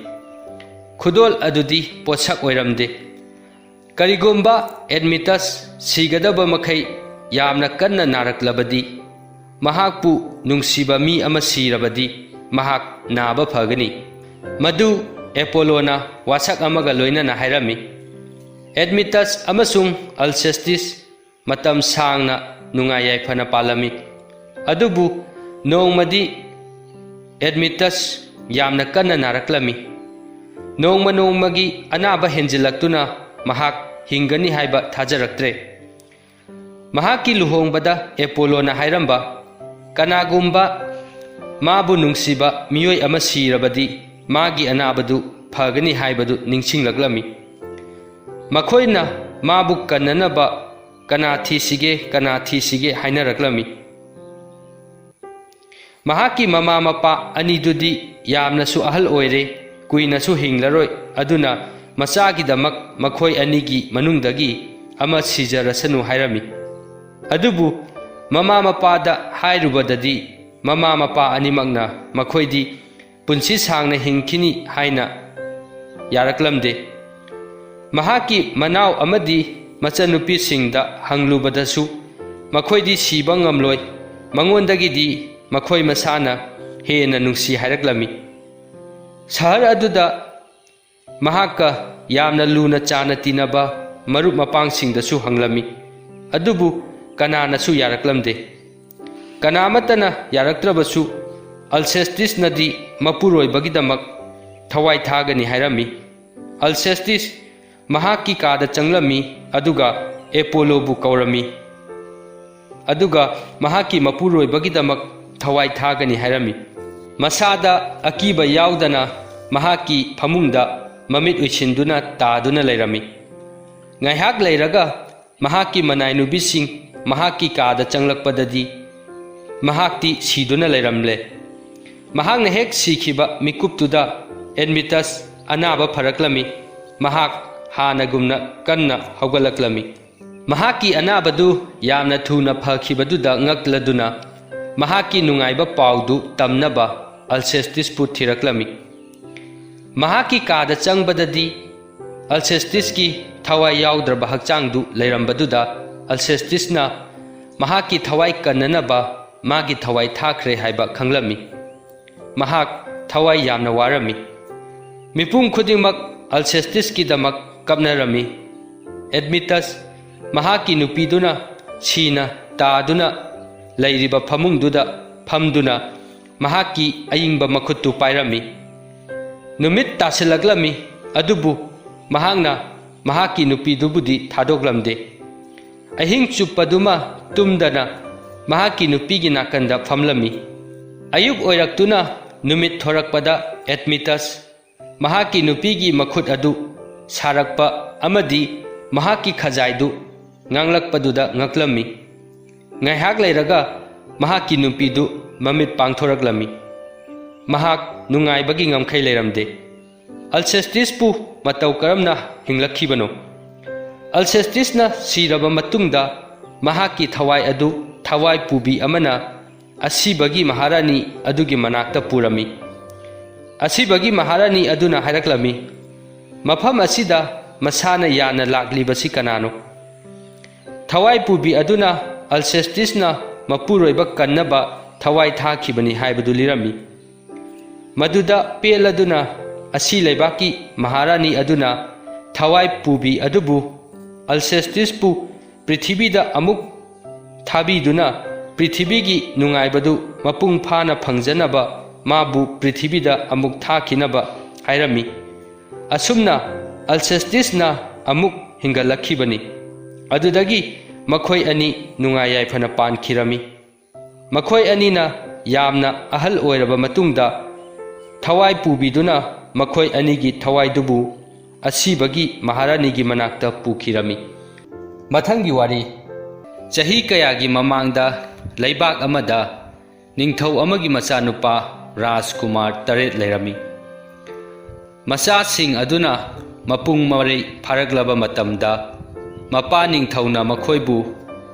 ꯈꯨꯗꯣꯜ ꯑꯗꯨꯗꯤ ꯄꯣꯠꯁꯛ ꯑꯣꯏꯔꯝꯗꯦ꯫ ꯀꯔꯤꯒꯨꯝꯕ ꯑꯦꯗꯃꯤꯇꯁ ꯁꯤꯒꯗꯕ ꯃꯈꯩ ꯌꯥꯝꯅ ꯀꯟꯅ ꯅꯥꯔꯛꯂꯕꯗꯤ, ꯃꯍꯥꯛꯄꯨ ꯅꯨꯡꯁꯤꯕ ꯃꯤ ꯑꯃ ꯁꯤꯔꯕꯗꯤ, ꯃꯍꯥꯛ ꯅꯥꯕ ꯐꯒꯅꯤ꯫ ꯃꯗꯨ ꯑꯦꯄꯣꯂꯣꯅ ꯋꯥꯁꯛ ꯑꯃꯒ ꯂꯣꯏꯅꯅ ꯍꯥꯏꯔꯝꯃꯤ꯫ ꯑꯦꯗꯃꯤꯇꯁ ꯑꯃꯁꯨꯡ ꯑꯜꯁꯦꯁꯇꯤꯁ ꯃꯇꯝ ꯁꯥꯡꯅ ꯅꯨꯡꯉꯥꯏ ꯌꯥꯏꯐꯅ ꯄꯥꯜꯂꯝꯃꯤ꯫ ꯑꯗꯨꯕꯨ ꯅꯣꯡꯃꯗꯤ ꯑꯦꯗꯃꯤꯇꯁ ꯌꯥꯝꯅ ꯀꯟꯅ ꯅꯥꯔꯛꯂꯝꯃꯤ꯫ ꯅꯣꯡꯃ ꯅꯣꯡꯃꯒꯤ ꯑꯅꯥꯕ ꯍꯦꯟꯖꯤꯜꯂꯛꯇꯨꯅ ꯃꯍꯥꯛ ꯍꯤꯡꯒꯅꯤ ꯍꯥꯏꯕ ꯊꯥꯖꯔꯛꯇ꯭ꯔꯦ꯫ ꯃꯍꯥꯛꯀꯤ ꯂꯨꯍꯣꯡꯕꯗ ꯑꯦꯄꯣꯂꯣꯅ ꯍꯥꯏꯔꯝꯕ, "ꯀꯅꯥꯒꯨꯝꯕ ꯃꯥꯕꯨ ꯅꯨꯡꯁꯤꯕ ꯃꯤꯑꯣꯏ ꯑꯃ ꯁꯤꯔꯕꯗꯤ, ꯃꯥꯒꯤ ꯑꯅꯥꯕꯗꯨ ꯐꯒꯅꯤ" ꯍꯥꯏꯕꯗꯨ ꯅꯤꯡꯁꯤꯡꯂꯛꯂꯝꯃꯤ꯫ ꯃꯈꯣꯏꯅ ꯃꯥꯕꯨ ꯀꯟꯅꯅꯕ "ꯀꯅꯥ ꯊꯤꯁꯤꯒꯦ, ꯀꯅꯥ ꯊꯤꯁꯤꯒꯦ" ꯍꯥꯏꯅꯔꯛꯂꯝꯃꯤ꯫ ꯃꯍꯥꯛꯀꯤ ꯃꯃꯥ ꯃꯄꯥ ꯑꯅꯤꯗꯨꯗꯤ ꯌꯥꯝꯅꯁꯨ ꯑꯍꯜ ꯑꯣꯏꯔꯦ, ꯀꯨꯏꯅꯁꯨ ꯍꯤꯡꯂꯔꯣꯏ, ꯑꯗꯨꯅ ꯃꯆꯥꯒꯤꯗꯃꯛ ꯃꯈꯣꯏ ꯑꯅꯤꯒꯤ ꯃꯅꯨꯡꯗꯒꯤ ꯑꯃ ꯁꯤꯖꯔꯁꯅꯨ ꯍꯥꯏꯔꯝꯃꯤ꯫ ꯑꯗꯨꯕꯨ ꯃꯃꯥ ꯃꯄꯥꯗ ꯍꯥꯏꯔꯨꯕꯗꯗꯤ, ꯃꯃꯥ ꯃꯄꯥ ꯑꯅꯤꯃꯛꯅ ꯃꯈꯣꯏꯗꯤ ꯄꯨꯟꯁꯤ ꯁꯥꯡꯅ ꯍꯤꯡꯈꯤꯅꯤ ꯍꯥꯏꯅ ꯌꯥꯔꯛꯂꯝꯗꯦ꯫ ꯃꯍꯥꯛꯀꯤ ꯃꯅꯥꯎ ꯑꯃꯗꯤ ꯃꯆꯟꯅꯨꯄꯤꯁꯤꯡꯗ ꯍꯪꯂꯨꯕꯗꯁꯨ, ꯃꯈꯣꯏꯗꯤ ꯁꯤꯕ ꯉꯝꯂꯣꯏ, ꯃꯉꯣꯟꯗꯒꯤꯗꯤ ꯃꯈꯣꯏ ꯃꯁꯥꯅ ꯍꯦꯟꯅ ꯅꯨꯡꯁꯤ ꯍꯥꯏꯔꯛꯂꯝꯃꯤ꯫ ꯁꯍꯔ ꯑꯗꯨꯗ ꯃꯍꯥꯛꯀ ꯌꯥꯝꯅ ꯂꯨꯅ ꯆꯥꯟꯅ ꯇꯤꯟꯅꯕ ꯃꯔꯨꯞ ꯃꯄꯥꯡꯁꯤꯡꯗꯁꯨ ꯍꯪꯂꯝꯃꯤ, ꯑꯗꯨꯕꯨ ꯀꯅꯥꯅꯁꯨ ꯌꯥꯔꯛꯂꯝꯗꯦ꯫ ꯀꯅꯥꯃꯠꯇꯅ ꯌꯥꯔꯛꯇ꯭ꯔꯕꯁꯨ, ꯑꯜꯁꯦꯁꯇꯤꯁꯅꯗꯤ ꯃꯄꯨꯔꯣꯏꯕꯒꯤꯗꯃꯛ ꯊꯋꯥꯏ ꯊꯥꯒꯅꯤ ꯍꯥꯏꯔꯝꯃꯤ꯫ ꯑꯜꯁꯦꯁꯇꯤꯁ ꯃꯍꯥꯛꯀꯤ ꯀꯥꯗ ꯆꯪꯂꯝꯃꯤ, ꯑꯗꯨꯒ ꯑꯦꯄꯣꯂꯣꯕꯨ ꯀꯧꯔꯝꯃꯤ, ꯑꯗꯨꯒ ꯃꯍꯥꯛꯀꯤ ꯃꯄꯨꯔꯣꯏꯕꯒꯤꯗꯃꯛ ꯊꯋꯥꯏ ꯊꯥꯒꯅꯤ ꯍꯥꯏꯔꯝꯃꯤ꯫ ꯃꯁꯥꯗ ꯑꯀꯤꯕ ꯌꯥꯎꯗꯅ ꯃꯍꯥꯛꯀꯤ ꯐꯃꯨꯡꯗ ꯃꯃꯤꯠ ꯎꯏꯁꯤꯟꯗꯨꯅ ꯇꯥꯗꯨꯅ ꯂꯩꯔꯝꯃꯤ꯫ ꯉꯥꯏꯍꯥꯛ ꯂꯩꯔꯒ ꯃꯍꯥꯛꯀꯤ ꯃꯅꯥꯏꯅꯨꯕꯤꯁꯤꯡ ꯃꯍꯥꯛꯀꯤ ꯀꯥꯗ ꯆꯪꯂꯛꯄꯗꯗꯤ ꯃꯍꯥꯛꯇꯤ ꯁꯤꯗꯨꯅ ꯂꯩꯔꯝꯂꯦ꯫ ꯃꯍꯥꯛꯅ ꯍꯦꯛ ꯁꯤꯈꯤꯕ ꯃꯤꯀꯨꯞꯇꯨꯗ ꯑꯦꯗꯃꯤꯇꯁ ꯑꯅꯥꯕ ꯐꯔꯛꯂꯝꯃꯤ꯫ ꯃꯍꯥꯛ ꯍꯥꯟꯅꯒꯨꯝꯅ ꯀꯟꯅ ꯍꯧꯒꯠꯂꯛꯂꯝꯃꯤ꯫ ꯃꯍꯥꯛꯀꯤ ꯑꯅꯥꯕꯗꯨ ꯌꯥꯝꯅ ꯊꯨꯅ ꯐꯈꯤꯕꯗꯨꯗ ꯉꯛꯂꯗꯨꯅ ꯃꯍꯥꯛꯀꯤ ꯅꯨꯡꯉꯥꯏꯕ ꯄꯥꯎꯗꯨ ꯇꯝꯅꯕ ꯑꯜꯁꯦꯁꯇꯤꯁꯄꯨ ꯊꯤꯔꯛꯂꯝꯃꯤ꯫ ꯃꯍꯥꯛꯀꯤ ꯀꯥꯗ ꯆꯪꯕꯗꯗꯤ ꯑꯜꯁꯦꯁꯇꯤꯁꯀꯤ ꯊꯋꯥꯏ ꯌꯥꯎꯗ꯭ꯔꯕ ꯍꯛꯆꯥꯡꯗꯨ ꯂꯩꯔꯝꯕꯗꯨꯗ ꯑꯜꯁꯦꯁꯇꯤꯁꯅ ꯃꯍꯥꯛꯀꯤ ꯊꯋꯥꯏ ꯀꯟꯅꯅꯕ ꯃꯥꯒꯤ ꯊꯋꯥꯏ ꯊꯥꯈ꯭ꯔꯦ ꯍꯥꯏꯕ ꯈꯪꯂꯝꯃꯤ꯫ ꯃꯍꯥꯛ ꯊꯋꯥꯏ ꯌꯥꯝꯅ ꯋꯥꯔꯝꯃꯤ꯫ ꯃꯤꯄꯨꯝ ꯈꯨꯗꯤꯡꯃꯛ ꯑꯜꯁꯦꯁꯇꯤꯁꯀꯤꯗꯃꯛ ꯀꯞꯅꯔꯝꯃꯤ꯫ ꯑꯦꯗꯃꯤꯇꯁ ꯃꯍꯥꯛꯀꯤ ꯅꯨꯄꯤꯗꯨꯅ ꯁꯤꯅ ꯇꯥꯗꯨꯅ ꯂꯩꯔꯤꯕ ꯐꯃꯨꯡꯗꯨꯗ ꯐꯝꯗꯨꯅ ꯃꯍꯥꯛꯀꯤ ꯑꯏꯪꯕ ꯃꯈꯨꯠꯇꯨ ꯄꯥꯏꯔꯝꯃꯤ꯫ ꯅꯨꯃꯤꯠ ꯇꯥꯁꯤꯜꯂꯛꯂꯝꯃꯤ, ꯑꯗꯨꯕꯨ ꯃꯍꯥꯛꯅ ꯃꯍꯥꯛꯀꯤ ꯅꯨꯄꯤꯗꯨꯕꯨꯗꯤ ꯊꯥꯗꯣꯛꯂꯝꯗꯦ꯫ ꯑꯍꯤꯡ ꯆꯨꯞꯄꯗꯨꯃ ꯇꯨꯝꯗꯅ ꯃꯍꯥꯛꯀꯤ ꯅꯨꯄꯤꯒꯤ ꯅꯥꯀꯟꯗ ꯐꯝꯂꯝꯃꯤ꯫ ꯑꯌꯨꯛ ꯑꯣꯏꯔꯛꯇꯨꯅ ꯅꯨꯃꯤꯠ ꯊꯣꯔꯛꯄꯗ ꯑꯦꯗꯃꯤꯇꯁ ꯃꯍꯥꯛꯀꯤ ꯅꯨꯄꯤꯒꯤ ꯃꯈꯨꯠ ꯑꯗꯨ ꯁꯥꯔꯛꯄ ꯑꯃꯗꯤ ꯃꯍꯥꯛꯀꯤ ꯈꯖꯥꯏꯗꯨ ꯉꯥꯡꯂꯛꯄꯗꯨꯗ ꯉꯛꯂꯝꯃꯤ꯫ ꯉꯥꯏꯍꯥꯛ ꯂꯩꯔꯒ ꯃꯍꯥꯛꯀꯤ ꯅꯨꯄꯤꯗꯨ ꯃꯃꯤꯠ ꯄꯥꯡꯊꯣꯔꯛꯂꯝꯃꯤ꯫ ꯃꯍꯥꯛ ꯅꯨꯡꯉꯥꯏꯕꯒꯤ ꯉꯝꯈꯩ ꯂꯩꯔꯝꯗꯦ꯫ ꯑꯜꯁꯦꯁꯇꯤꯁꯄꯨ ꯃꯇꯧ ꯀꯔꯝꯅ ꯍꯤꯡꯂꯛꯈꯤꯕꯅꯣ? ꯑꯜꯁꯦꯁꯇꯤꯁꯅ ꯁꯤꯔꯕ ꯃꯇꯨꯡꯗ ꯃꯍꯥꯛꯀꯤ ꯊꯋꯥꯏ ꯑꯗꯨ ꯊꯋꯥꯏ ꯄꯨꯕꯤ ꯑꯃꯅ ꯑꯁꯤꯕꯒꯤ ꯃꯍꯥꯔꯥꯅꯤ ꯑꯗꯨꯒꯤ ꯃꯅꯥꯛꯇ ꯄꯨꯔꯝꯃꯤ꯫ ꯑꯁꯤꯕꯒꯤ ꯃꯍꯥꯔꯥꯅꯤ ꯑꯗꯨꯅ ꯍꯥꯏꯔꯛꯂꯝꯃꯤ, "ꯃꯐꯝ ꯑꯁꯤꯗ ꯃꯁꯥꯅ ꯌꯥꯅ ꯂꯥꯛꯂꯤꯕꯁꯤ ꯀꯅꯥꯅꯣ?" ꯊꯋꯥꯏ ꯄꯨꯕꯤ ꯑꯗꯨꯅ ꯑꯜꯁꯦꯁꯇꯤꯁꯅ ꯃꯄꯨꯔꯣꯏꯕ ꯀꯟꯅꯕ ꯊꯋꯥꯏ ꯊꯥꯈꯤꯕꯅꯤ ꯍꯥꯏꯕꯗꯨ ꯂꯤꯔꯝꯃꯤ꯫ ꯃꯗꯨꯗ ꯄꯦꯜꯂꯗꯨꯅ ꯑꯁꯤ ꯂꯩꯕꯥꯛꯀꯤ ꯃꯍꯥꯔꯥꯅꯤ ꯑꯗꯨꯅ ꯊꯋꯥꯏ ꯄꯨꯕꯤ ꯑꯗꯨꯕꯨ ꯑꯜꯁꯦꯁꯇꯤꯁꯄꯨ ꯄ꯭ꯔꯤꯊꯤꯕꯤꯗ ꯑꯃꯨꯛ ꯊꯥꯕꯤꯗꯨꯅ ꯄ꯭ꯔꯤꯊꯤꯕꯤꯒꯤ ꯅꯨꯡꯉꯥꯏꯕꯗꯨ ꯃꯄꯨꯡ ꯐꯥꯅ ꯐꯪꯖꯅꯕ ꯃꯥꯕꯨ ꯄ꯭ꯔꯤꯊꯤꯕꯤꯗ ꯑꯃꯨꯛ ꯊꯥꯈꯤꯅꯕ ꯍꯥꯏꯔꯝꯃꯤ꯫ ꯑꯁꯨꯝꯅ ꯑꯜꯁꯦꯁꯇꯤꯁꯅ ꯑꯃꯨꯛ ꯍꯤꯡꯒꯠꯂꯛꯈꯤꯕꯅꯤ꯫ ꯑꯗꯨꯗꯒꯤ ꯃꯈꯣꯏ ꯑꯅꯤ ꯅꯨꯡꯉꯥꯏ ꯌꯥꯏꯐꯅ ꯄꯥꯟꯈꯤꯔꯝꯃꯤ꯫ ꯃꯈꯣꯏ ꯑꯅꯤꯅ ꯌꯥꯝꯅ ꯑꯍꯜ ꯑꯣꯏꯔꯕ ꯃꯇꯨꯡꯗ ꯊꯋꯥꯏ ꯄꯨꯕꯤꯗꯨꯅ ꯃꯈꯣꯏ ꯑꯅꯤꯒꯤ ꯊꯋꯥꯏꯗꯨꯕꯨ ꯑꯁꯤꯕꯒꯤ ꯃꯍꯥꯔꯥꯅꯤꯒꯤ ꯃꯅꯥꯛꯇ ꯄꯨꯈꯤꯔꯝꯃꯤ꯫ ꯃꯊꯪꯒꯤ ꯋꯥꯔꯤ꯫ ꯆꯍꯤ ꯀꯌꯥꯒꯤ ꯃꯃꯥꯡꯗ ꯂꯩꯕꯥꯛ ꯑꯃꯗ ꯅꯤꯡꯊꯧ ꯑꯃꯒꯤ ꯃꯆꯥꯅꯨꯄꯥ ꯔꯥꯖꯀꯨꯃꯥꯔ ꯇꯔꯦꯠ ꯂꯩꯔꯝꯃꯤ꯫ ꯃꯆꯥꯁꯤꯡ ꯑꯗꯨꯅ ꯃꯄꯨꯡ ꯃꯔꯩ ꯐꯥꯔꯛꯂꯕ ꯃꯇꯝꯗ, ꯃꯄꯥ ꯅꯤꯡꯊꯧꯅ ꯃꯈꯣꯏꯕꯨ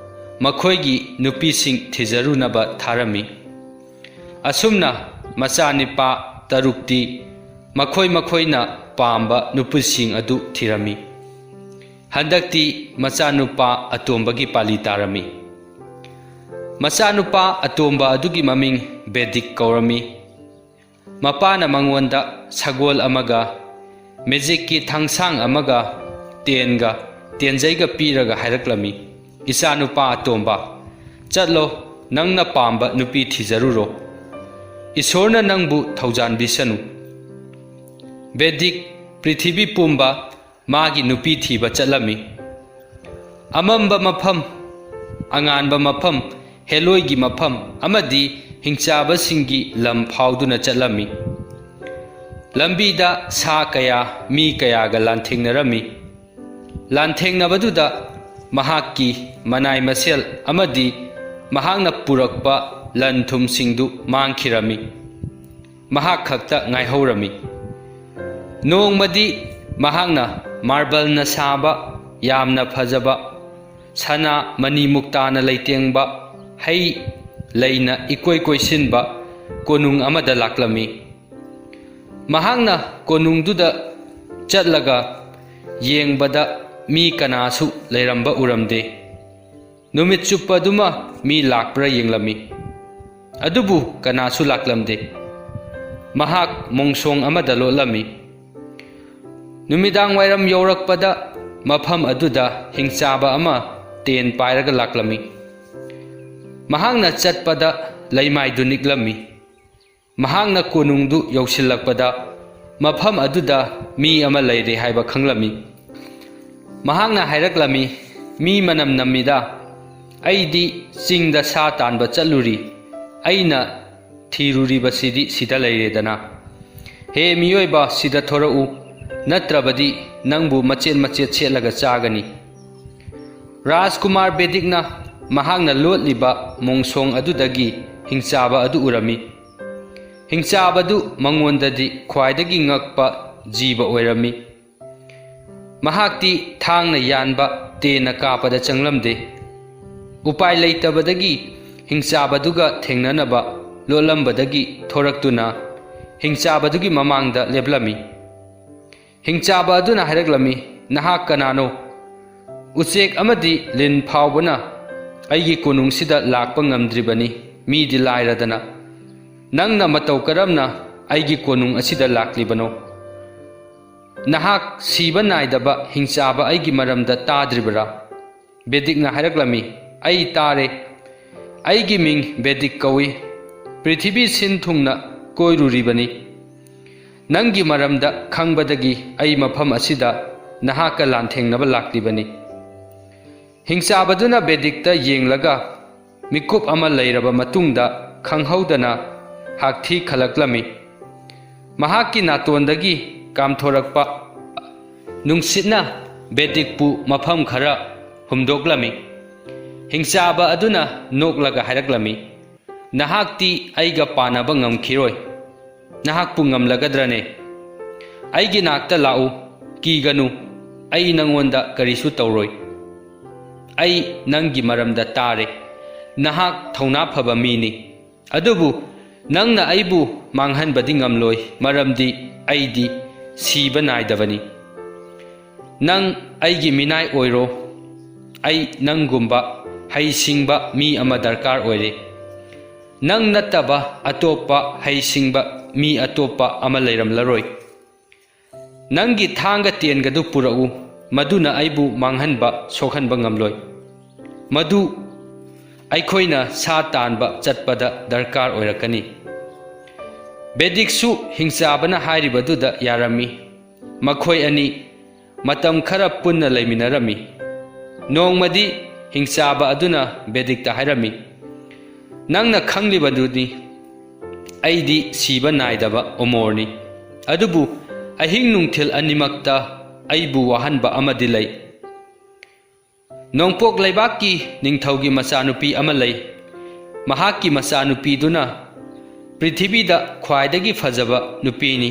ꯃꯈꯣꯏꯒꯤ ꯅꯨꯄꯤꯁꯤꯡ ꯊꯤꯖꯔꯨꯅꯕ ꯊꯥꯔꯝꯃꯤ꯫ ꯑꯁꯨꯝꯅ ꯃꯆꯥꯅꯤꯄꯥ ꯇꯔꯨꯛꯇꯤ ꯃꯈꯣꯏ ꯃꯈꯣꯏꯅ ꯄꯥꯝꯕ ꯅꯨꯄꯤꯁꯤꯡ ꯑꯗꯨ ꯊꯤꯔꯝꯃꯤ꯫ ꯍꯟꯗꯛꯇꯤ ꯃꯆꯥꯅꯨꯄꯥ ꯑꯇꯣꯝꯕꯒꯤ ꯄꯥꯂꯤ ꯇꯥꯔꯝꯃꯤ꯫ ꯃꯆꯥꯅꯨꯄꯥ ꯑꯇꯣꯝꯕ ꯑꯗꯨꯒꯤ ꯃꯃꯤꯡ ꯕꯦꯗꯤꯛ ꯀꯧꯔꯝꯃꯤ꯫ ꯃꯄꯥꯅ ꯃꯉꯣꯟꯗ ꯁꯒꯣꯜ ꯑꯃꯒ, ꯃꯦꯖꯤꯛꯀꯤ ꯊꯥꯡꯁꯥꯡ ꯑꯃꯒ, ꯇꯦꯟꯒ ꯇꯦꯟꯖꯩꯒ ꯄꯤꯔꯒ ꯍꯥꯏꯔꯛꯂꯝꯃꯤ, "ꯏꯆꯥꯅꯨꯄꯥ ꯑꯇꯣꯝꯕ, ꯆꯠꯂꯣ, ꯅꯪꯅ ꯄꯥꯝꯕ ꯅꯨꯄꯤ ꯊꯤꯖꯔꯨꯔꯣ꯫ ꯏꯁꯣꯔꯅ ꯅꯪꯕꯨ ꯊꯧꯖꯥꯟꯕꯤꯁꯅꯨ꯫" ꯕꯦꯗꯤꯛ ꯄ꯭ꯔꯤꯊꯤꯕꯤ ꯄꯨꯝꯕ ꯃꯥꯒꯤ ꯅꯨꯄꯤ ꯊꯤꯕ ꯆꯠꯂꯝꯃꯤ꯫ ꯑꯃꯝꯕ ꯃꯐꯝ, ꯑꯉꯥꯟꯕ ꯃꯐꯝ, ꯍꯦꯂꯣꯏꯒꯤ ꯃꯐꯝ ꯑꯃꯗꯤ ꯍꯤꯡꯆꯥꯕꯁꯤꯡꯒꯤ ꯂꯝ ꯐꯥꯎꯗꯨꯅ ꯆꯠꯂꯝꯃꯤ꯫ ꯂꯝꯕꯤꯗ ꯁꯥ ꯀꯌꯥ, ꯃꯤ ꯀꯌꯥꯒ ꯂꯥꯟꯊꯦꯡꯅꯔꯝꯃꯤ꯫ ꯂꯥꯟꯊꯦꯡꯅꯕꯗꯨꯗ ꯃꯍꯥꯛꯀꯤ ꯃꯅꯥꯏ ꯃꯁꯦꯜ ꯑꯃꯗꯤ ꯃꯍꯥꯛꯅ ꯄꯨꯔꯛꯄ ꯂꯟ ꯊꯨꯝꯁꯤꯡꯗꯨ ꯃꯥꯡꯈꯤꯔꯝꯃꯤ꯫ ꯃꯍꯥꯛ ꯈꯛꯇ ꯉꯥꯏꯍꯧꯔꯝꯃꯤ꯫ ꯅꯣꯡꯃꯗꯤ ꯃꯍꯥꯛꯅ ꯃꯥꯔꯕꯜꯅ ꯁꯥꯕ ꯌꯥꯝꯅ ꯐꯖꯕ, ꯁꯅꯥ ꯃꯅꯤ ꯃꯨꯛꯇꯥꯅ ꯂꯩꯇꯦꯡꯕ, ꯍꯩ ꯂꯩꯅ ꯏꯀꯣꯏ ꯀꯣꯏꯁꯤꯟꯕ ꯀꯣꯅꯨꯡ ꯑꯃꯗ ꯂꯥꯛꯂꯝꯃꯤ꯫ ꯃꯍꯥꯛꯅ ꯀꯣꯅꯨꯡꯗꯨꯗ ꯆꯠꯂꯒ ꯌꯦꯡꯕꯗ ꯃꯤ ꯀꯅꯥꯁꯨ ꯂꯩꯔꯝꯕ ꯎꯔꯝꯗꯦ꯫ ꯅꯨꯃꯤꯠ ꯆꯨꯞꯄꯗꯨꯃ ꯃꯤ ꯂꯥꯛꯄ꯭ꯔꯥ ꯌꯦꯡꯂꯝꯃꯤ꯫ ꯑꯗꯨꯕꯨ ꯀꯅꯥꯁꯨ ꯂꯥꯛꯂꯝꯗꯦ꯫ ꯃꯍꯥꯛ ꯃꯣꯡꯁꯣꯡ ꯑꯃꯗ ꯂꯣꯠꯂꯝꯃꯤ꯫ ꯅꯨꯃꯤꯗꯥꯡ ꯋꯥꯏꯔꯝ ꯌꯧꯔꯛꯄꯗ ꯃꯐꯝ ꯑꯗꯨꯗ ꯍꯤꯡꯆꯥꯕ ꯑꯃ ꯇꯦꯟ ꯄꯥꯏꯔꯒ ꯂꯥꯛꯂꯝꯃꯤ꯫ ꯃꯍꯥꯛꯅ ꯆꯠꯄꯗ ꯂꯩꯃꯥꯏꯗꯨ ꯅꯤꯛꯂꯝꯃꯤ꯫ ꯃꯍꯥꯛꯅ ꯀꯣꯅꯨꯡꯗꯨ ꯌꯧꯁꯤꯜꯂꯛꯄꯗ ꯃꯐꯝ ꯑꯗꯨꯗ ꯃꯤ ꯑꯃ ꯂꯩꯔꯦ ꯍꯥꯏꯕ ꯈꯪꯂꯝꯃꯤ꯫ ꯃꯍꯥꯛꯅ ꯍꯥꯏꯔꯛꯂꯝꯃꯤ, "ꯃꯤ ꯃꯅꯝ ꯅꯝꯃꯤꯗ, ꯑꯩꯗꯤ ꯆꯤꯡꯗ ꯁꯥ ꯇꯥꯟꯕ ꯆꯠꯂꯨꯔꯤ꯫ ꯑꯩꯅ ꯊꯤꯔꯨꯔꯤꯕꯁꯤꯗꯤ ꯁꯤꯗ ꯂꯩꯔꯦꯗꯅ꯫ ꯍꯦ ꯃꯤꯑꯣꯏꯕ, ꯁꯤꯗ ꯊꯣꯔꯛꯎ, ꯅꯠꯇ꯭ꯔꯕꯗꯤ ꯅꯪꯕꯨ ꯃꯆꯦꯠ ꯃꯆꯦꯠ ꯁꯦꯠꯂꯒ ꯆꯥꯒꯅꯤ"꯫ ꯔꯥꯖꯀꯨꯃꯥꯔ ꯕꯦꯗꯤꯛꯅ ꯃꯍꯥꯛꯅ ꯂꯣꯠꯂꯤꯕ ꯃꯣꯡꯁꯣꯡ ꯑꯗꯨꯗꯒꯤ ꯍꯤꯡꯆꯥꯕ ꯑꯗꯨ ꯎꯔꯝꯃꯤ꯫ ꯍꯤꯡꯆꯥꯕꯗꯨ ꯃꯉꯣꯟꯗꯗꯤ ꯈ꯭ꯋꯥꯏꯗꯒꯤ ꯉꯛꯄ ꯖꯤꯕ ꯑꯣꯏꯔꯝꯃꯤ꯫ ꯃꯍꯥꯛꯇꯤ ꯊꯥꯡꯅ ꯌꯥꯟꯕ, ꯇꯦꯟꯅ ꯀꯥꯞꯄꯗ ꯆꯪꯂꯝꯗꯦ꯫ ꯎꯄꯥꯏ ꯂꯩꯇꯕꯗꯒꯤ ꯍꯤꯡꯆꯥꯕꯗꯨꯒ ꯊꯦꯡꯅꯅꯕ ꯂꯣꯠꯂꯝꯕꯗꯒꯤ ꯊꯣꯔꯛꯇꯨꯅ ꯍꯤꯡꯆꯥꯕꯗꯨꯒꯤ ꯃꯃꯥꯡꯗ ꯂꯦꯞꯂꯝꯃꯤ꯫ ꯍꯤꯡꯆꯥꯕ ꯑꯗꯨꯅ ꯍꯥꯏꯔꯛꯂꯝꯃꯤ, "ꯅꯍꯥꯛ ꯀꯅꯥꯅꯣ? ꯎꯆꯦꯛ ꯑꯃꯗꯤ ꯂꯤꯟ ꯐꯥꯎꯕꯅ ꯑꯩꯒꯤ ꯀꯣꯅꯨꯡꯁꯤꯗ ꯂꯥꯛꯄ ꯉꯝꯗ꯭ꯔꯤꯕꯅꯤ, ꯃꯤꯗꯤ ꯂꯥꯏꯔꯗꯅ꯫ ꯅꯪꯅ ꯃꯇꯧ ꯀꯔꯝꯅ ꯑꯩꯒꯤ ꯀꯣꯅꯨꯡ ꯑꯁꯤꯗ ꯂꯥꯛꯂꯤꯕꯅꯣ? ꯅꯍꯥꯛ ꯁꯤꯕ ꯅꯥꯏꯗꯕ ꯍꯤꯡꯆꯥꯕ ꯑꯩꯒꯤ ꯃꯔꯝꯗ ꯇꯥꯗ꯭ꯔꯤꯕꯔꯥ?" ꯕꯦꯗꯤꯛꯅ ꯍꯥꯏꯔꯛꯂꯝꯃꯤ, "ꯑꯩ ꯇꯥꯔꯦ꯫ ꯑꯩꯒꯤ ꯃꯤꯡ ꯕꯦꯗꯤꯛ ꯀꯧꯏ꯫ ꯄ꯭ꯔꯤꯊꯤꯕꯤ ꯁꯤꯟ ꯊꯨꯡꯅ ꯀꯣꯏꯔꯨꯔꯤꯕꯅꯤ꯫ ꯅꯪꯒꯤ ꯃꯔꯝꯗ ꯈꯪꯕꯗꯒꯤ ꯑꯩ ꯃꯐꯝ ꯑꯁꯤꯗ ꯅꯍꯥꯛꯀ ꯂꯥꯟꯊꯦꯡꯅꯕ ꯂꯥꯛꯂꯤꯕꯅꯤ"꯫ ꯍꯤꯡꯆꯥꯕꯗꯨꯅ ꯕꯦꯗꯤꯛꯇ ꯌꯦꯡꯂꯒ ꯃꯤꯀꯨꯞ ꯑꯃ ꯂꯩꯔꯕ ꯃꯇꯨꯡꯗ ꯈꯪꯍꯧꯗꯅ ꯍꯥꯛꯊꯤ ꯈꯜꯂꯛꯂꯝꯃꯤ꯫ ꯃꯍꯥꯛꯀꯤ ꯅꯥꯇꯣꯟꯗꯒꯤ ꯀꯥꯝꯊꯣꯔꯛꯄ ꯅꯨꯡꯁꯤꯠꯅ ꯕꯦꯗꯤꯛꯄꯨ ꯃꯐꯝ ꯈꯔ ꯍꯨꯝꯗꯣꯛꯂꯝꯃꯤ꯫ ꯍꯤꯡꯆꯥꯕ ꯑꯗꯨꯅ ꯅꯣꯛꯂꯒ ꯍꯥꯏꯔꯛꯂꯝꯃꯤ, "ꯅꯍꯥꯛꯇꯤ ꯑꯩꯒ ꯄꯥꯟꯅꯕ ꯉꯝꯈꯤꯔꯣꯏ꯫ ꯅꯍꯥꯛꯄꯨ ꯉꯝꯂꯒꯗ꯭ꯔꯅꯦ? ꯑꯩꯒꯤ ꯅꯥꯛꯇ ꯂꯥꯛꯎ, ꯀꯤꯒꯅꯨ, ꯑꯩ ꯅꯪꯉꯣꯟꯗ ꯀꯔꯤꯁꯨ ꯇꯧꯔꯣꯏ꯫ ꯑꯩ ꯅꯪꯒꯤ ꯃꯔꯝꯗ ꯇꯥꯔꯦ꯫ ꯅꯍꯥꯛ ꯊꯧꯅꯥ ꯐꯕ ꯃꯤꯅꯤ꯫ ꯑꯗꯨꯕꯨ ꯅꯪꯅ ꯑꯩꯕꯨ ꯃꯥꯡꯍꯟꯕꯗꯤ ꯉꯝꯂꯣꯏ, ꯃꯔꯝꯗꯤ ꯑꯩꯗꯤ ꯁꯤꯕ ꯅꯥꯏꯗꯕꯅꯤ꯫ ꯅꯪ ꯑꯩꯒꯤ ꯃꯤꯅꯥꯏ ꯑꯣꯏꯔꯣ꯫ ꯑꯩ ꯅꯪꯒꯨꯝꯕ ꯍꯩꯁꯤꯡꯕ ꯃꯤ ꯑꯃ ꯗꯔꯀꯥꯔ ꯑꯣꯏꯔꯦ꯫ ꯅꯪ ꯅꯠꯇꯕ ꯑꯇꯣꯞꯄ ꯍꯩꯁꯤꯡꯕ ꯃꯤ ꯑꯇꯣꯞꯄ ꯑꯃ ꯂꯩꯔꯝꯂꯔꯣꯏ꯫ ꯅꯪꯒꯤ ꯊꯥꯡꯒ ꯇꯦꯟꯒꯗꯨ ꯄꯨꯔꯛꯎ, ꯃꯗꯨꯅ ꯑꯩꯕꯨ ꯃꯥꯡꯍꯟꯕ, ꯁꯣꯛꯍꯟꯕ ꯉꯝꯂꯣꯏ꯫ ꯃꯗꯨ ꯑꯩꯈꯣꯏꯅ ꯁꯥ ꯇꯥꯟꯕ ꯆꯠꯄꯗ ꯗꯔꯀꯥꯔ ꯑꯣꯏꯔꯛꯀꯅꯤ"꯫ ꯕꯦꯗꯤꯛꯁꯨ ꯍꯤꯡꯆꯥꯕꯅ ꯍꯥꯏꯔꯤꯕꯗꯨꯗ ꯌꯥꯔꯝꯃꯤ꯫ ꯃꯈꯣꯏ ꯑꯅꯤ ꯃꯇꯝ ꯈꯔ ꯄꯨꯟꯅ ꯂꯩꯃꯤꯟꯅꯔꯝꯃꯤ꯫ ꯅꯣꯡꯃꯗꯤ ꯍꯤꯡꯆꯥꯕ ꯑꯗꯨꯅ ꯕꯦꯗꯤꯛꯇ ꯍꯥꯏꯔꯝꯃꯤ, "ꯅꯪꯅ ꯈꯪꯂꯤꯕꯗꯨꯅꯤ, ꯑꯩꯗꯤ ꯁꯤꯕ ꯅꯥꯏꯗꯕ ꯑꯃꯣꯔꯅꯤ꯫ ꯑꯗꯨꯕꯨ ꯑꯍꯤꯡ ꯅꯨꯡꯊꯤꯜ ꯑꯅꯤꯃꯛꯇ ꯑꯩꯕꯨ ꯋꯥꯍꯟꯕ ꯑꯃꯗꯤ ꯂꯩ꯫ ꯅꯣꯡꯄꯣꯛ ꯂꯩꯕꯥꯛꯀꯤ ꯅꯤꯡꯊꯧꯒꯤ ꯃꯆꯥꯅꯨꯄꯤ ꯑꯃ ꯂꯩ꯫ ꯃꯍꯥꯛꯀꯤ ꯃꯆꯥꯅꯨꯄꯤꯗꯨꯅ ꯄ꯭ꯔꯤꯊꯤꯕꯤꯗ ꯈ꯭ꯋꯥꯏꯗꯒꯤ ꯐꯖꯕ ꯅꯨꯄꯤꯅꯤ꯫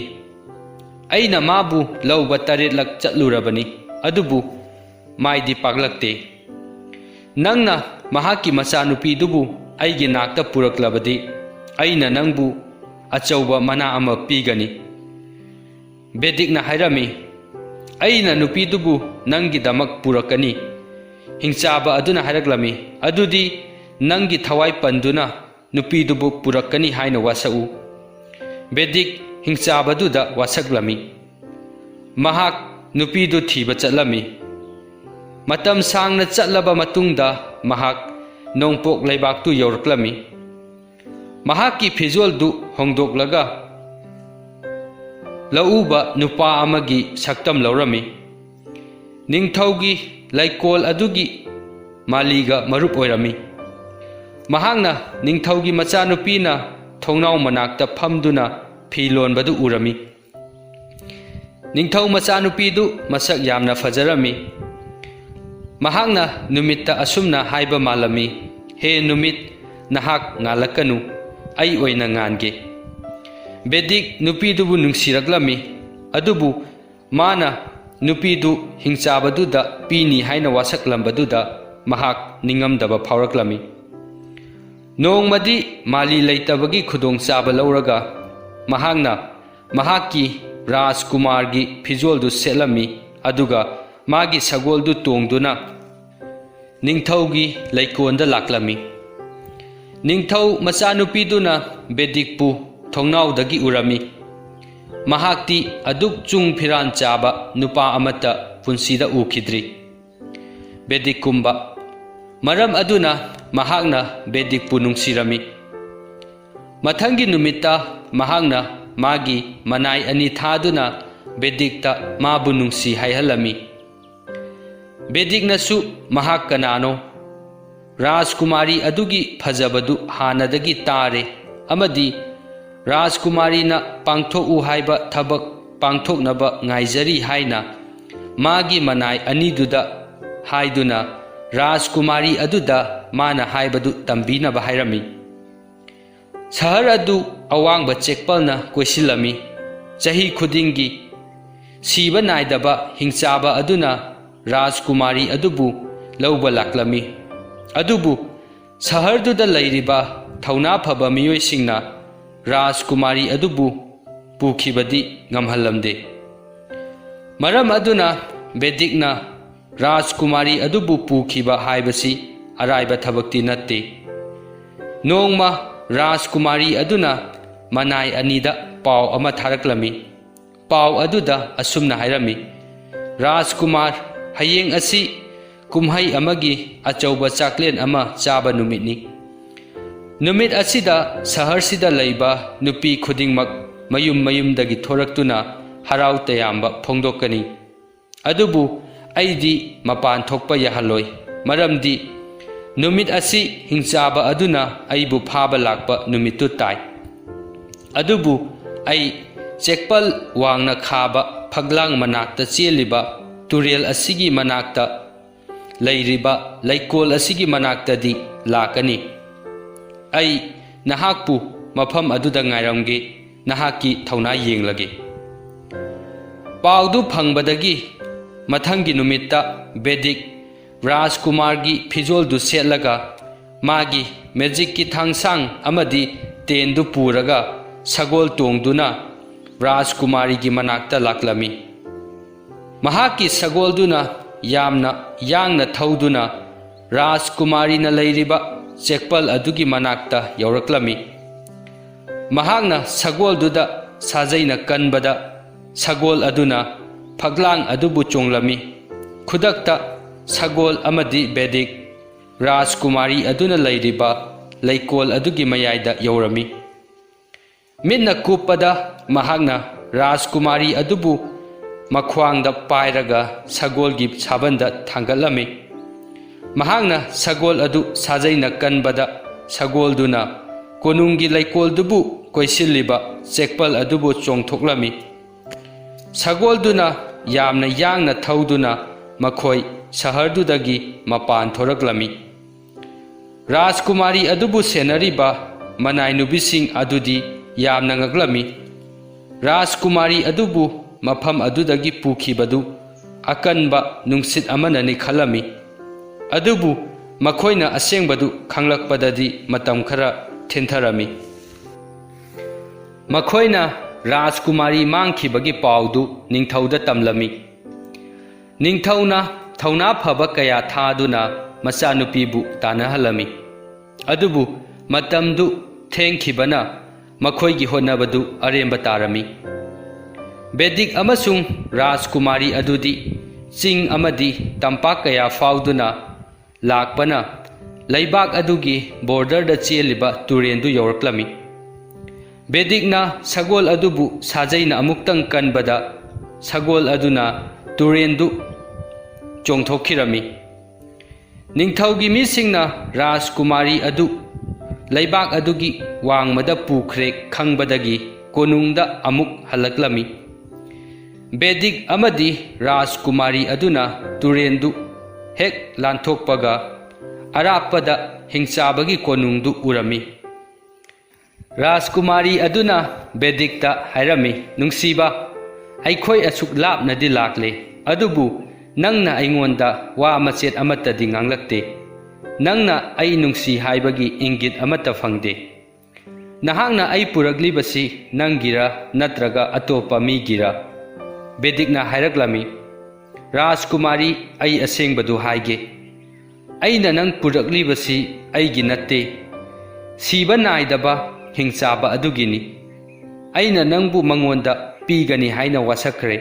ꯑꯩꯅ ꯃꯥꯕꯨ ꯂꯧꯕ ꯇꯔꯦꯠꯂꯛ ꯆꯠꯂꯨꯔꯕꯅꯤ, ꯑꯗꯨꯕꯨ ꯃꯥꯏꯗꯤ ꯄꯥꯛꯂꯛꯇꯦ꯫ ꯅꯪꯅ ꯃꯍꯥꯛꯀꯤ ꯃꯆꯥꯅꯨꯄꯤꯗꯨꯕꯨ ꯑꯩꯒꯤ ꯅꯥꯛꯇ ꯄꯨꯔꯛꯂꯕꯗꯤ, ꯑꯩꯅ ꯅꯪꯕꯨ ꯑꯆꯧꯕ ꯃꯅꯥ ꯑꯃ ꯄꯤꯒꯅꯤ꯫" ꯕꯦꯗꯤꯛꯅ ꯍꯥꯏꯔꯝꯃꯤ, "ꯑꯩꯅ ꯅꯨꯄꯤꯗꯨꯕꯨ ꯅꯪꯒꯤꯗꯃꯛ ꯄꯨꯔꯛꯀꯅꯤ꯫" ꯍꯤꯡꯆꯥꯕ ꯑꯗꯨꯅ ꯍꯥꯏꯔꯛꯂꯝꯃꯤ, "ꯑꯗꯨꯗꯤ ꯅꯪꯒꯤ ꯊꯋꯥꯏ ꯄꯟꯗꯨꯅ ꯅꯨꯄꯤꯗꯨꯕꯨ ꯄꯨꯔꯛꯀꯅꯤ ꯍꯥꯏꯅ ꯋꯥꯁꯛꯎ꯫" ꯕꯦꯗꯤꯛ ꯍꯤꯡꯆꯥꯕꯗꯨꯗ ꯋꯥꯁꯛꯂꯝꯃꯤ꯫ ꯃꯍꯥꯛ ꯅꯨꯄꯤꯗꯨ ꯊꯤꯕ ꯆꯠꯂꯝꯃꯤ꯫ ꯃꯇꯝ ꯁꯥꯡꯅ ꯆꯠꯂꯕ ꯃꯇꯨꯡꯗ ꯃꯍꯥꯛ ꯅꯣꯡꯄꯣꯛ ꯂꯩꯕꯥꯛꯇꯨ ꯌꯧꯔꯛꯂꯝꯃꯤ꯫ ꯃꯍꯥꯛꯀꯤ ꯐꯤꯖꯣꯜꯗꯨ ꯍꯣꯡꯗꯣꯛꯂꯒ ꯂꯧꯎꯕ ꯅꯨꯄꯥ ꯑꯃꯒꯤ ꯁꯛꯇꯝ ꯂꯧꯔꯝꯃꯤ꯫ ꯅꯤꯡꯊꯧꯒꯤ ꯂꯩꯀꯣꯜ ꯑꯗꯨꯒꯤ ꯃꯥꯂꯤꯒ ꯃꯔꯨꯞ ꯑꯣꯏꯔꯝꯃꯤ꯫ ꯃꯍꯥꯛꯅ ꯅꯤꯡꯊꯧꯒꯤ ꯃꯆꯥꯅꯨꯄꯤꯅ ꯊꯣꯡꯅꯥꯎ ꯃꯅꯥꯛꯇ ꯐꯝꯗꯨꯅ ꯐꯤ ꯂꯣꯟꯕꯗꯨ ꯎꯔꯝꯃꯤ꯫ ꯅꯤꯡꯊꯧ ꯃꯆꯥꯅꯨꯄꯤꯗꯨ ꯃꯁꯛ ꯌꯥꯝꯅ ꯐꯖꯔꯝꯃꯤ꯫ ꯃꯍꯥꯛꯅ ꯅꯨꯃꯤꯠꯇ ꯑꯁꯨꯝꯅ ꯍꯥꯏꯕ ꯃꯥꯜꯂꯝꯃꯤ, "ꯍꯦ ꯅꯨꯃꯤꯠ, ꯅꯍꯥꯛ ꯉꯥꯜꯂꯛꯀꯅꯨ, ꯑꯩ ꯑꯣꯏꯅ ꯉꯥꯟꯒꯦ꯫" ꯕꯦꯗꯤꯛ ꯅꯨꯄꯤꯗꯨꯕꯨ ꯅꯨꯡꯁꯤꯔꯛꯂꯝꯃꯤ, ꯑꯗꯨꯕꯨ ꯃꯥꯅ ꯅꯨꯄꯤꯗꯨ ꯍꯤꯡꯆꯥꯕꯗꯨꯗ ꯄꯤꯅꯤ ꯍꯥꯏꯅ ꯋꯥꯁꯛꯂꯝꯕꯗꯨꯗ ꯃꯍꯥꯛ ꯅꯤꯡꯉꯝꯗꯕ ꯐꯥꯎꯔꯛꯂꯝꯃꯤ꯫ ꯅꯣꯡꯃꯗꯤ ꯃꯥꯂꯤ ꯂꯩꯇꯕꯒꯤ ꯈꯨꯗꯣꯡꯆꯥꯕ ꯂꯧꯔꯒ ꯃꯍꯥꯛꯅ ꯃꯍꯥꯛꯀꯤ ꯔꯥꯖꯀꯨꯃꯥꯔꯒꯤ ꯐꯤꯖꯣꯜꯗꯨ ꯁꯦꯠꯂꯝꯃꯤ, ꯑꯗꯨꯒ ꯃꯥꯒꯤ ꯁꯒꯣꯜꯗꯨ ꯇꯣꯡꯗꯨꯅ ꯅꯤꯡꯊꯧꯒꯤ ꯂꯩꯀꯣꯜꯗ ꯂꯥꯛꯂꯝꯃꯤ꯫ ꯅꯤꯡꯊꯧ ꯃꯆꯥꯅꯨꯄꯤꯗꯨꯅ ꯕꯦꯗꯤꯛꯄꯨ ꯊꯣꯡꯅꯥꯎꯗꯒꯤ ꯎꯔꯝꯃꯤ꯫ ꯃꯍꯥꯛꯇꯤ ꯑꯗꯨꯛ ꯆꯨꯡ ꯐꯤꯔꯥꯟ ꯆꯥꯕ ꯅꯨꯄꯥ ꯑꯃꯠꯇ ꯄꯨꯟꯁꯤꯗ ꯎꯈꯤꯗ꯭ꯔꯤ꯫ ꯕꯦꯗꯤꯛꯀꯨꯝꯕ꯫ ꯃꯔꯝ ꯑꯗꯨꯅ ꯃꯍꯥꯛꯅ ꯕꯦꯗꯤꯛꯄꯨ ꯅꯨꯡꯁꯤꯔꯝꯃꯤ꯫ ꯃꯊꯪꯒꯤ ꯅꯨꯃꯤꯠꯇ ꯃꯍꯥꯛꯅ ꯃꯥꯒꯤ ꯃꯅꯥꯏ ꯑꯅꯤ ꯊꯥꯗꯨꯅ ꯕꯦꯗꯤꯛꯇ ꯃꯥꯕꯨ ꯅꯨꯡꯁꯤ ꯍꯥꯏꯍꯜꯂꯝꯃꯤ꯫ ꯕꯦꯗꯤꯛꯅꯁꯨ ꯃꯍꯥꯛ ꯀꯅꯥꯅꯣ, ꯔꯥꯖꯀꯨꯃꯥꯔꯤ ꯑꯗꯨꯒꯤ ꯐꯖꯕꯗꯨ ꯍꯥꯟꯅꯗꯒꯤ ꯇꯥꯔꯦ ꯑꯃꯗꯤ ꯔꯥꯖꯀꯨꯃꯥꯔꯤꯅ ꯄꯥꯡꯊꯣꯛꯎ ꯍꯥꯏꯕ ꯊꯕꯛ ꯄꯥꯡꯊꯣꯛꯅꯕ ꯉꯥꯏꯖꯔꯤ ꯍꯥꯏꯅ ꯃꯥꯒꯤ ꯃꯅꯥꯏ ꯑꯅꯤꯗꯨꯗ ꯍꯥꯏꯗꯨꯅ ꯔꯥꯖꯀꯨꯃꯥꯔꯤ ꯑꯗꯨꯗ ꯃꯥꯅ ꯍꯥꯏꯕꯗꯨ ꯇꯝꯕꯤꯅꯕ ꯍꯥꯏꯔꯝꯃꯤ꯫ ꯁꯍꯔ ꯑꯗꯨ ꯑꯋꯥꯡꯕ ꯆꯦꯛꯄꯜꯅ ꯀꯣꯏꯁꯤꯜꯂꯝꯃꯤ꯫ ꯆꯍꯤ ꯈꯨꯗꯤꯡꯒꯤ ꯁꯤꯕ ꯅꯥꯏꯗꯕ ꯍꯤꯡꯆꯥꯕ ꯑꯗꯨꯅ ꯔꯥꯖꯀꯨꯃꯥꯔꯤ ꯑꯗꯨꯕꯨ ꯂꯧꯕ ꯂꯥꯛꯂꯝꯃꯤ꯫ ꯑꯗꯨꯕꯨ ꯁꯍꯔꯗꯨꯗ ꯂꯩꯔꯤꯕ ꯊꯧꯅꯥ ꯐꯕ ꯃꯤꯑꯣꯏꯁꯤꯡꯅ ꯔꯥꯖꯀꯨꯃꯥꯔꯤ ꯑꯗꯨꯕꯨ ꯄꯨꯈꯤꯕꯗꯤ ꯉꯝꯍꯜꯂꯝꯗꯦ꯫ ꯃꯔꯝ ꯑꯗꯨꯅ ꯕꯦꯗꯤꯛꯅ ꯔꯥꯖꯀꯨꯃꯥꯔꯤ ꯑꯗꯨꯕꯨ ꯄꯨꯈꯤꯕ ꯍꯥꯏꯕꯁꯤ ꯑꯔꯥꯏꯕ ꯊꯕꯛꯇꯤ ꯅꯠꯇꯦ꯫ ꯅꯣꯡꯃ ꯔꯥꯖꯀꯨꯃꯥꯔꯤ ꯑꯗꯨꯅ ꯃꯅꯥꯏ ꯑꯅꯤꯗ ꯄꯥꯎ ꯑꯃ ꯊꯥꯔꯛꯂꯝꯃꯤ꯫ ꯄꯥꯎ ꯑꯗꯨꯗ ꯑꯁꯨꯝꯅ ꯍꯥꯏꯔꯝꯃꯤ, "ꯔꯥꯖꯀꯨꯃꯥꯔ, ꯍꯌꯦꯡ ꯑꯁꯤ ꯀꯨꯝꯍꯩ ꯑꯃꯒꯤ ꯑꯆꯧꯕ ꯆꯥꯛꯂꯦꯟ ꯑꯃ ꯆꯥꯕ ꯅꯨꯃꯤꯠꯅꯤ꯫ ꯅꯨꯃꯤꯠ ꯑꯁꯤꯗ ꯁꯍꯔꯁꯤꯗ ꯂꯩꯕ ꯅꯨꯄꯤ ꯈꯨꯗꯤꯡꯃꯛ ꯃꯌꯨꯝ ꯃꯌꯨꯝꯗꯒꯤ ꯊꯣꯔꯛꯇꯨꯅ ꯍꯔꯥꯎ ꯇꯌꯥꯝꯕ ꯐꯣꯡꯗꯣꯛꯀꯅꯤ꯫ ꯑꯗꯨꯕꯨ ꯑꯩꯗꯤ ꯃꯄꯥꯟ ꯊꯣꯛꯄ ꯌꯥꯍꯜꯂꯣꯏ, ꯃꯔꯝꯗꯤ ꯅꯨꯃꯤꯠ ꯑꯁꯤ ꯍꯤꯡꯆꯥꯕ ꯑꯗꯨꯅ ꯑꯩꯕꯨ ꯐꯥꯕ ꯂꯥꯛꯄ ꯅꯨꯃꯤꯠꯇꯨ ꯇꯥꯏ꯫ ꯑꯗꯨꯕꯨ ꯑꯩ ꯆꯦꯛꯄꯜ ꯋꯥꯡꯅ ꯈꯥꯕ ꯐꯛꯂꯥꯡ ꯃꯅꯥꯛꯇ ꯆꯦꯜꯂꯤꯕ ꯇꯨꯔꯦꯜ ꯑꯁꯤꯒꯤ ꯃꯅꯥꯛꯇ ꯂꯩꯔꯤꯕ ꯂꯩꯀꯣꯜ ꯑꯁꯤꯒꯤ ꯃꯅꯥꯛꯇꯗꯤ ꯂꯥꯛꯀꯅꯤ꯫ ꯑꯩ ꯅꯍꯥꯛꯄꯨ ꯃꯐꯝ ꯑꯗꯨꯗ ꯉꯥꯏꯔꯝꯒꯦ, ꯅꯍꯥꯛꯀꯤ ꯊꯧꯅꯥ ꯌꯦꯡꯂꯒꯦ꯫" ꯄꯥꯎꯗꯨ ꯐꯪꯕꯗꯒꯤ ꯃꯊꯪꯒꯤ ꯅꯨꯃꯤꯠꯇ ꯕꯦꯗꯤꯛ ꯔꯥꯖꯀꯨꯃꯥꯔꯒꯤ ꯐꯤꯖꯣꯜꯗꯨ ꯁꯦꯠꯂꯒ ꯃꯥꯒꯤ ꯃꯦꯖꯤꯛꯀꯤ ꯊꯥꯡꯁꯥꯡ ꯑꯃꯗꯤ ꯇꯦꯟꯗꯨ ꯄꯨꯔꯒ ꯁꯒꯣꯜ ꯇꯣꯡꯗꯨꯅ ꯔꯥꯖꯀꯨꯃꯥꯔꯤꯒꯤ ꯃꯅꯥꯛꯇ ꯂꯥꯛꯂꯝꯃꯤ꯫ ꯃꯍꯥꯛꯀꯤ ꯁꯒꯣꯜꯗꯨꯅ ꯌꯥꯝꯅ ꯌꯥꯡꯅ ꯊꯧꯗꯨꯅ ꯔꯥꯖꯀꯨꯃꯥꯔꯤꯅ ꯂꯩꯔꯤꯕ ꯆꯦꯛꯄꯜ ꯑꯗꯨꯒꯤ ꯃꯅꯥꯛꯇ ꯌꯧꯔꯛꯂꯝꯃꯤ꯫ ꯃꯍꯥꯛꯅ ꯁꯒꯣꯜꯗꯨꯗ ꯁꯥꯖꯩꯅ ꯀꯟꯕꯗ ꯁꯒꯣꯜ ꯑꯗꯨꯅ ꯐꯛꯂꯥꯡ ꯑꯗꯨꯕꯨ ꯆꯣꯡꯂꯝꯃꯤ꯫ ꯈꯨꯗꯛꯇ ꯁꯒꯣꯜ ꯑꯃꯗꯤ ꯕꯦꯗꯤꯛ ꯔꯥꯖꯀꯨꯃꯥꯔꯤ ꯑꯗꯨꯅ ꯂꯩꯔꯤꯕ ꯂꯩꯀꯣꯜ ꯑꯗꯨꯒꯤ ꯃꯌꯥꯏꯗ ꯌꯧꯔꯝꯃꯤ꯫ ꯃꯤꯠꯅ ꯀꯨꯞꯄꯗ ꯃꯍꯥꯛꯅ ꯔꯥꯖꯀꯨꯃꯥꯔꯤ ꯑꯗꯨꯕꯨ ꯃꯈ꯭ꯋꯥꯡꯗ ꯄꯥꯏꯔꯒ ꯁꯒꯣꯜꯒꯤ ꯁꯥꯕꯟꯗ ꯊꯥꯡꯒꯠꯂꯝꯃꯤ꯫ ꯃꯍꯥꯛꯅ ꯁꯒꯣꯜ ꯑꯗꯨ ꯁꯥꯖꯩꯅ ꯀꯟꯕꯗ ꯁꯒꯣꯜꯗꯨꯅ ꯀꯣꯅꯨꯡꯒꯤ ꯂꯩꯀꯣꯜꯗꯨꯕꯨ ꯀꯣꯏꯁꯤꯜꯂꯤꯕ ꯆꯦꯛꯄꯜ ꯑꯗꯨꯕꯨ ꯆꯣꯡꯊꯣꯛꯂꯝꯃꯤ꯫ ꯁꯒꯣꯜꯗꯨꯅ ꯌꯥꯝꯅ ꯌꯥꯡꯅ ꯊꯧꯗꯨꯅ ꯃꯈꯣꯏ ꯁꯍꯔꯗꯨꯗꯒꯤ ꯃꯄꯥꯟ ꯊꯣꯔꯛꯂꯝꯃꯤ꯫ ꯔꯥꯖꯀꯨꯃꯥꯔꯤ ꯑꯗꯨꯕꯨ ꯁꯦꯟꯅꯔꯤꯕ ꯃꯅꯥꯏ ꯅꯨꯄꯤꯁꯤꯡ ꯑꯗꯨꯗꯤ ꯌꯥꯝꯅ ꯉꯛꯂꯝꯃꯤ꯫ ꯔꯥꯖꯀꯨꯃꯥꯔꯤ ꯑꯗꯨꯕꯨ ꯃꯐꯝ ꯑꯗꯨꯗꯒꯤ ꯄꯨꯈꯤꯕꯗꯨ ꯑꯀꯟꯕ ꯅꯨꯡꯁꯤꯠ ꯑꯃꯅꯅꯤ ꯈꯜꯂꯝꯃꯤ꯫ ꯑꯗꯨꯕꯨ ꯃꯈꯣꯏꯅ ꯑꯁꯦꯡꯕꯗꯨ ꯈꯪꯂꯛꯄꯗꯗꯤ ꯃꯇꯝ ꯈꯔ ꯊꯦꯡꯊꯔꯝꯃꯤ꯫ ꯃꯈꯣꯏꯅ ꯔꯥꯖꯀꯨꯃꯥꯔꯤ ꯃꯥꯡꯈꯤꯕꯒꯤ ꯄꯥꯎꯗꯨ ꯅꯤꯡꯊꯧꯗ ꯇꯝꯂꯝꯃꯤ꯫ ꯅꯤꯡꯊꯧꯅ ꯊꯧꯅꯥ ꯐꯕ ꯀꯌꯥ ꯊꯥꯗꯨꯅ ꯃꯆꯥꯅꯨꯄꯤꯕꯨ ꯇꯥꯟꯅꯍꯜꯂꯝꯃꯤ꯫ ꯑꯗꯨꯕꯨ ꯃꯇꯝꯗꯨ ꯊꯦꯡꯈꯤꯕꯅ ꯃꯈꯣꯏꯒꯤ ꯍꯣꯠꯅꯕꯗꯨ ꯑꯔꯦꯝꯕ ꯇꯥꯔꯝꯃꯤ꯫ ꯕꯦꯗꯤꯛ ꯑꯃꯁꯨꯡ ꯔꯥꯖꯀꯨꯃꯥꯔꯤ ꯑꯗꯨꯗꯤ ꯆꯤꯡ ꯑꯃꯗꯤ ꯇꯝꯄꯥꯛ ꯀꯌꯥ ꯐꯥꯎꯗꯨꯅ ꯂꯥꯛꯄꯅ ꯂꯩꯕꯥꯛ ꯑꯗꯨꯒꯤ ꯕꯣꯔꯗꯔꯗ ꯆꯦꯜꯂꯤꯕ ꯇꯨꯔꯦꯟꯗꯨ ꯌꯧꯔꯛꯂꯝꯃꯤ꯫ ꯕꯦꯗꯤꯛꯅ ꯁꯒꯣꯜ ꯑꯗꯨꯕꯨ ꯁꯥꯖꯩꯅ ꯑꯃꯨꯛꯇꯪ ꯀꯟꯕꯗ ꯁꯒꯣꯜ ꯑꯗꯨꯅ ꯇꯨꯔꯦꯟꯗꯨ ꯆꯣꯡꯊꯣꯛꯈꯤꯔꯝꯃꯤ꯫ ꯅꯤꯡꯊꯧꯒꯤ ꯃꯤꯁꯤꯡꯅ ꯔꯥꯖꯀꯨꯃꯥꯔꯤ ꯑꯗꯨ ꯂꯩꯕꯥꯛ ꯑꯗꯨꯒꯤ ꯋꯥꯡꯃꯗ ꯄꯨꯈ꯭ꯔꯦ ꯈꯪꯕꯗꯒꯤ ꯀꯣꯅꯨꯡꯗ ꯑꯃꯨꯛ ꯍꯜꯂꯛꯂꯝꯃꯤ꯫ ꯕꯦꯗꯤꯛ ꯑꯃꯗꯤ ꯔꯥꯖꯀꯨꯃꯥꯔꯤ ꯑꯗꯨꯅ ꯇꯨꯔꯦꯟꯗꯨ ꯍꯦꯛ ꯂꯥꯟꯊꯣꯛꯄꯒ ꯑꯔꯥꯞꯄꯗ ꯍꯤꯡꯆꯥꯕꯒꯤ ꯀꯣꯅꯨꯡꯗꯨ ꯎꯔꯝꯃꯤ꯫ ꯔꯥꯖꯀꯨꯃꯥꯔꯤ ꯑꯗꯨꯅ ꯕꯦꯗꯤꯛꯇ ꯍꯥꯏꯔꯝꯃꯤ, "ꯅꯨꯡꯁꯤꯕ, ꯑꯩꯈꯣꯏ ꯑꯁꯨꯛ ꯂꯥꯞꯅꯗꯤ ꯂꯥꯛꯂꯦ, ꯑꯗꯨꯕꯨ ꯅꯪꯅ ꯑꯩꯉꯣꯟꯗ ꯋꯥ ꯃꯆꯦꯠ ꯑꯃꯠꯇꯗꯤ ꯉꯥꯡꯂꯛꯇꯦ꯫ ꯅꯪꯅ ꯑꯩ ꯅꯨꯡꯁꯤ ꯍꯥꯏꯕꯒꯤ ꯏꯪꯒꯤꯠ ꯑꯃꯠꯇ ꯐꯪꯗꯦ꯫ ꯅꯍꯥꯛꯅ ꯑꯩ ꯄꯨꯔꯛꯂꯤꯕꯁꯤ ꯅꯪꯒꯤꯔ ꯅꯠꯇ꯭ꯔꯒ ꯑꯇꯣꯞꯄ ꯃꯤꯒꯤꯔ?" ꯕꯦꯗꯤꯛꯅ ꯍꯥꯏꯔꯛꯂꯝꯃꯤ, "ꯔꯥꯖꯀꯨꯃꯥꯔꯤ, ꯑꯩ ꯑꯁꯦꯡꯕꯗꯨ ꯍꯥꯏꯒꯦ꯫ ꯑꯩꯅ ꯅꯪ ꯄꯨꯔꯛꯂꯤꯕꯁꯤ ꯑꯩꯒꯤ ꯅꯠꯇꯦ, ꯁꯤꯕ ꯅꯥꯏꯗꯕ ꯍꯤꯡꯆꯥꯕ ꯑꯗꯨꯒꯤꯅꯤ꯫ ꯑꯩꯅ ꯅꯪꯕꯨ ꯃꯉꯣꯟꯗ ꯄꯤꯒꯅꯤ ꯍꯥꯏꯅ ꯋꯥꯁꯛꯈ꯭ꯔꯦ꯫"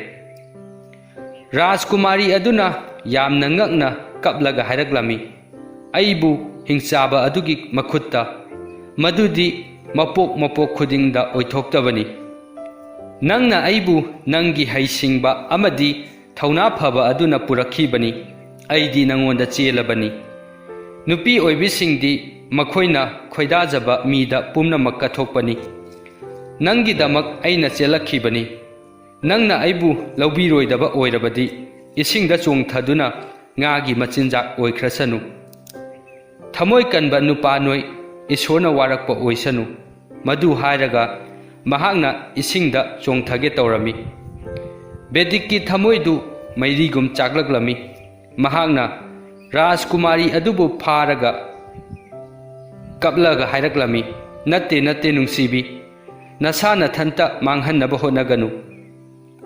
ꯔꯥꯖꯀꯨꯃꯥꯔꯤ ꯑꯗꯨꯅ ꯌꯥꯝꯅ ꯉꯛꯅ ꯀꯞꯂꯒ ꯍꯥꯏꯔꯛꯂꯝꯃꯤ, "ꯑꯩꯕꯨ ꯍꯤꯡꯆꯥꯕ ꯑꯗꯨꯒꯤ ꯃꯈꯨꯠꯇ, ꯃꯗꯨꯗꯤ ꯃꯄꯣꯛ ꯃꯄꯣꯛ ꯈꯨꯗꯤꯡꯗ ꯑꯣꯏꯊꯣꯛꯇꯕꯅꯤ꯫ ꯅꯪꯅ ꯑꯩꯕꯨ ꯅꯪꯒꯤ ꯍꯩꯁꯤꯡꯕ ꯑꯃꯗꯤ ꯊꯧꯅꯥ ꯐꯕ ꯑꯗꯨꯅ ꯄꯨꯔꯛꯈꯤꯕꯅꯤ꯫ ꯑꯩꯗꯤ ꯅꯉꯣꯟꯗ ꯆꯦꯜꯂꯕꯅꯤ꯫ ꯅꯨꯄꯤ ꯑꯣꯏꯕꯤꯁꯤꯡꯗꯤ ꯃꯈꯣꯏꯅ ꯈꯣꯏꯗꯥꯖꯕ ꯃꯤꯗ ꯄꯨꯝꯅꯃꯛ ꯀꯠꯊꯣꯛꯄꯅꯤ꯫ ꯅꯪꯒꯤꯗꯃꯛ ꯑꯩꯅ ꯆꯦꯜꯂꯛꯈꯤꯕꯅꯤ꯫ ꯅꯪꯅ ꯑꯩꯕꯨ ꯂꯧꯕꯤꯔꯣꯏꯗꯕ ꯑꯣꯏꯔꯕꯗꯤ, ꯏꯁꯤꯡꯗ ꯆꯣꯡꯊꯗꯨꯅ ꯉꯥꯒꯤ ꯃꯆꯤꯟꯖꯥꯛ ꯑꯣꯏꯈ꯭ꯔꯁꯅꯨ꯫ ꯊꯃꯣꯏ ꯀꯟꯕ ꯅꯨꯄꯥ ꯅꯣꯏ, ꯏꯁꯣꯔꯅ ꯋꯥꯔꯛꯄ ꯑꯣꯏꯁꯅꯨ꯫ ꯃꯗꯨ ꯍꯥꯏꯔꯒ ꯃꯍꯥꯛꯅ ꯏꯁꯤꯡꯗ ꯆꯣꯡꯊꯒꯦ ꯇꯧꯔꯝꯃꯤ꯫ ꯕꯦꯗꯤꯛꯀꯤ ꯊꯃꯣꯏꯗꯨ ꯃꯩꯔꯤꯒꯨꯝ ꯆꯥꯛꯂꯛꯂꯝꯃꯤ꯫ ꯃꯍꯥꯛꯅ ꯔꯥꯖꯀꯨꯃꯥꯔꯤ ꯑꯗꯨꯕꯨ ꯐꯥꯔꯒ ꯀꯞꯂꯒ ꯍꯥꯏꯔꯛꯂꯝꯃꯤ, "ꯅꯠꯇꯦ, ꯅꯠꯇꯦ, ꯅꯨꯡꯁꯤꯕꯤ, ꯅꯁꯥ ꯅꯊꯟꯇ ꯃꯥꯡꯍꯟꯅꯕ ꯍꯣꯠꯅꯒꯅꯨ꯫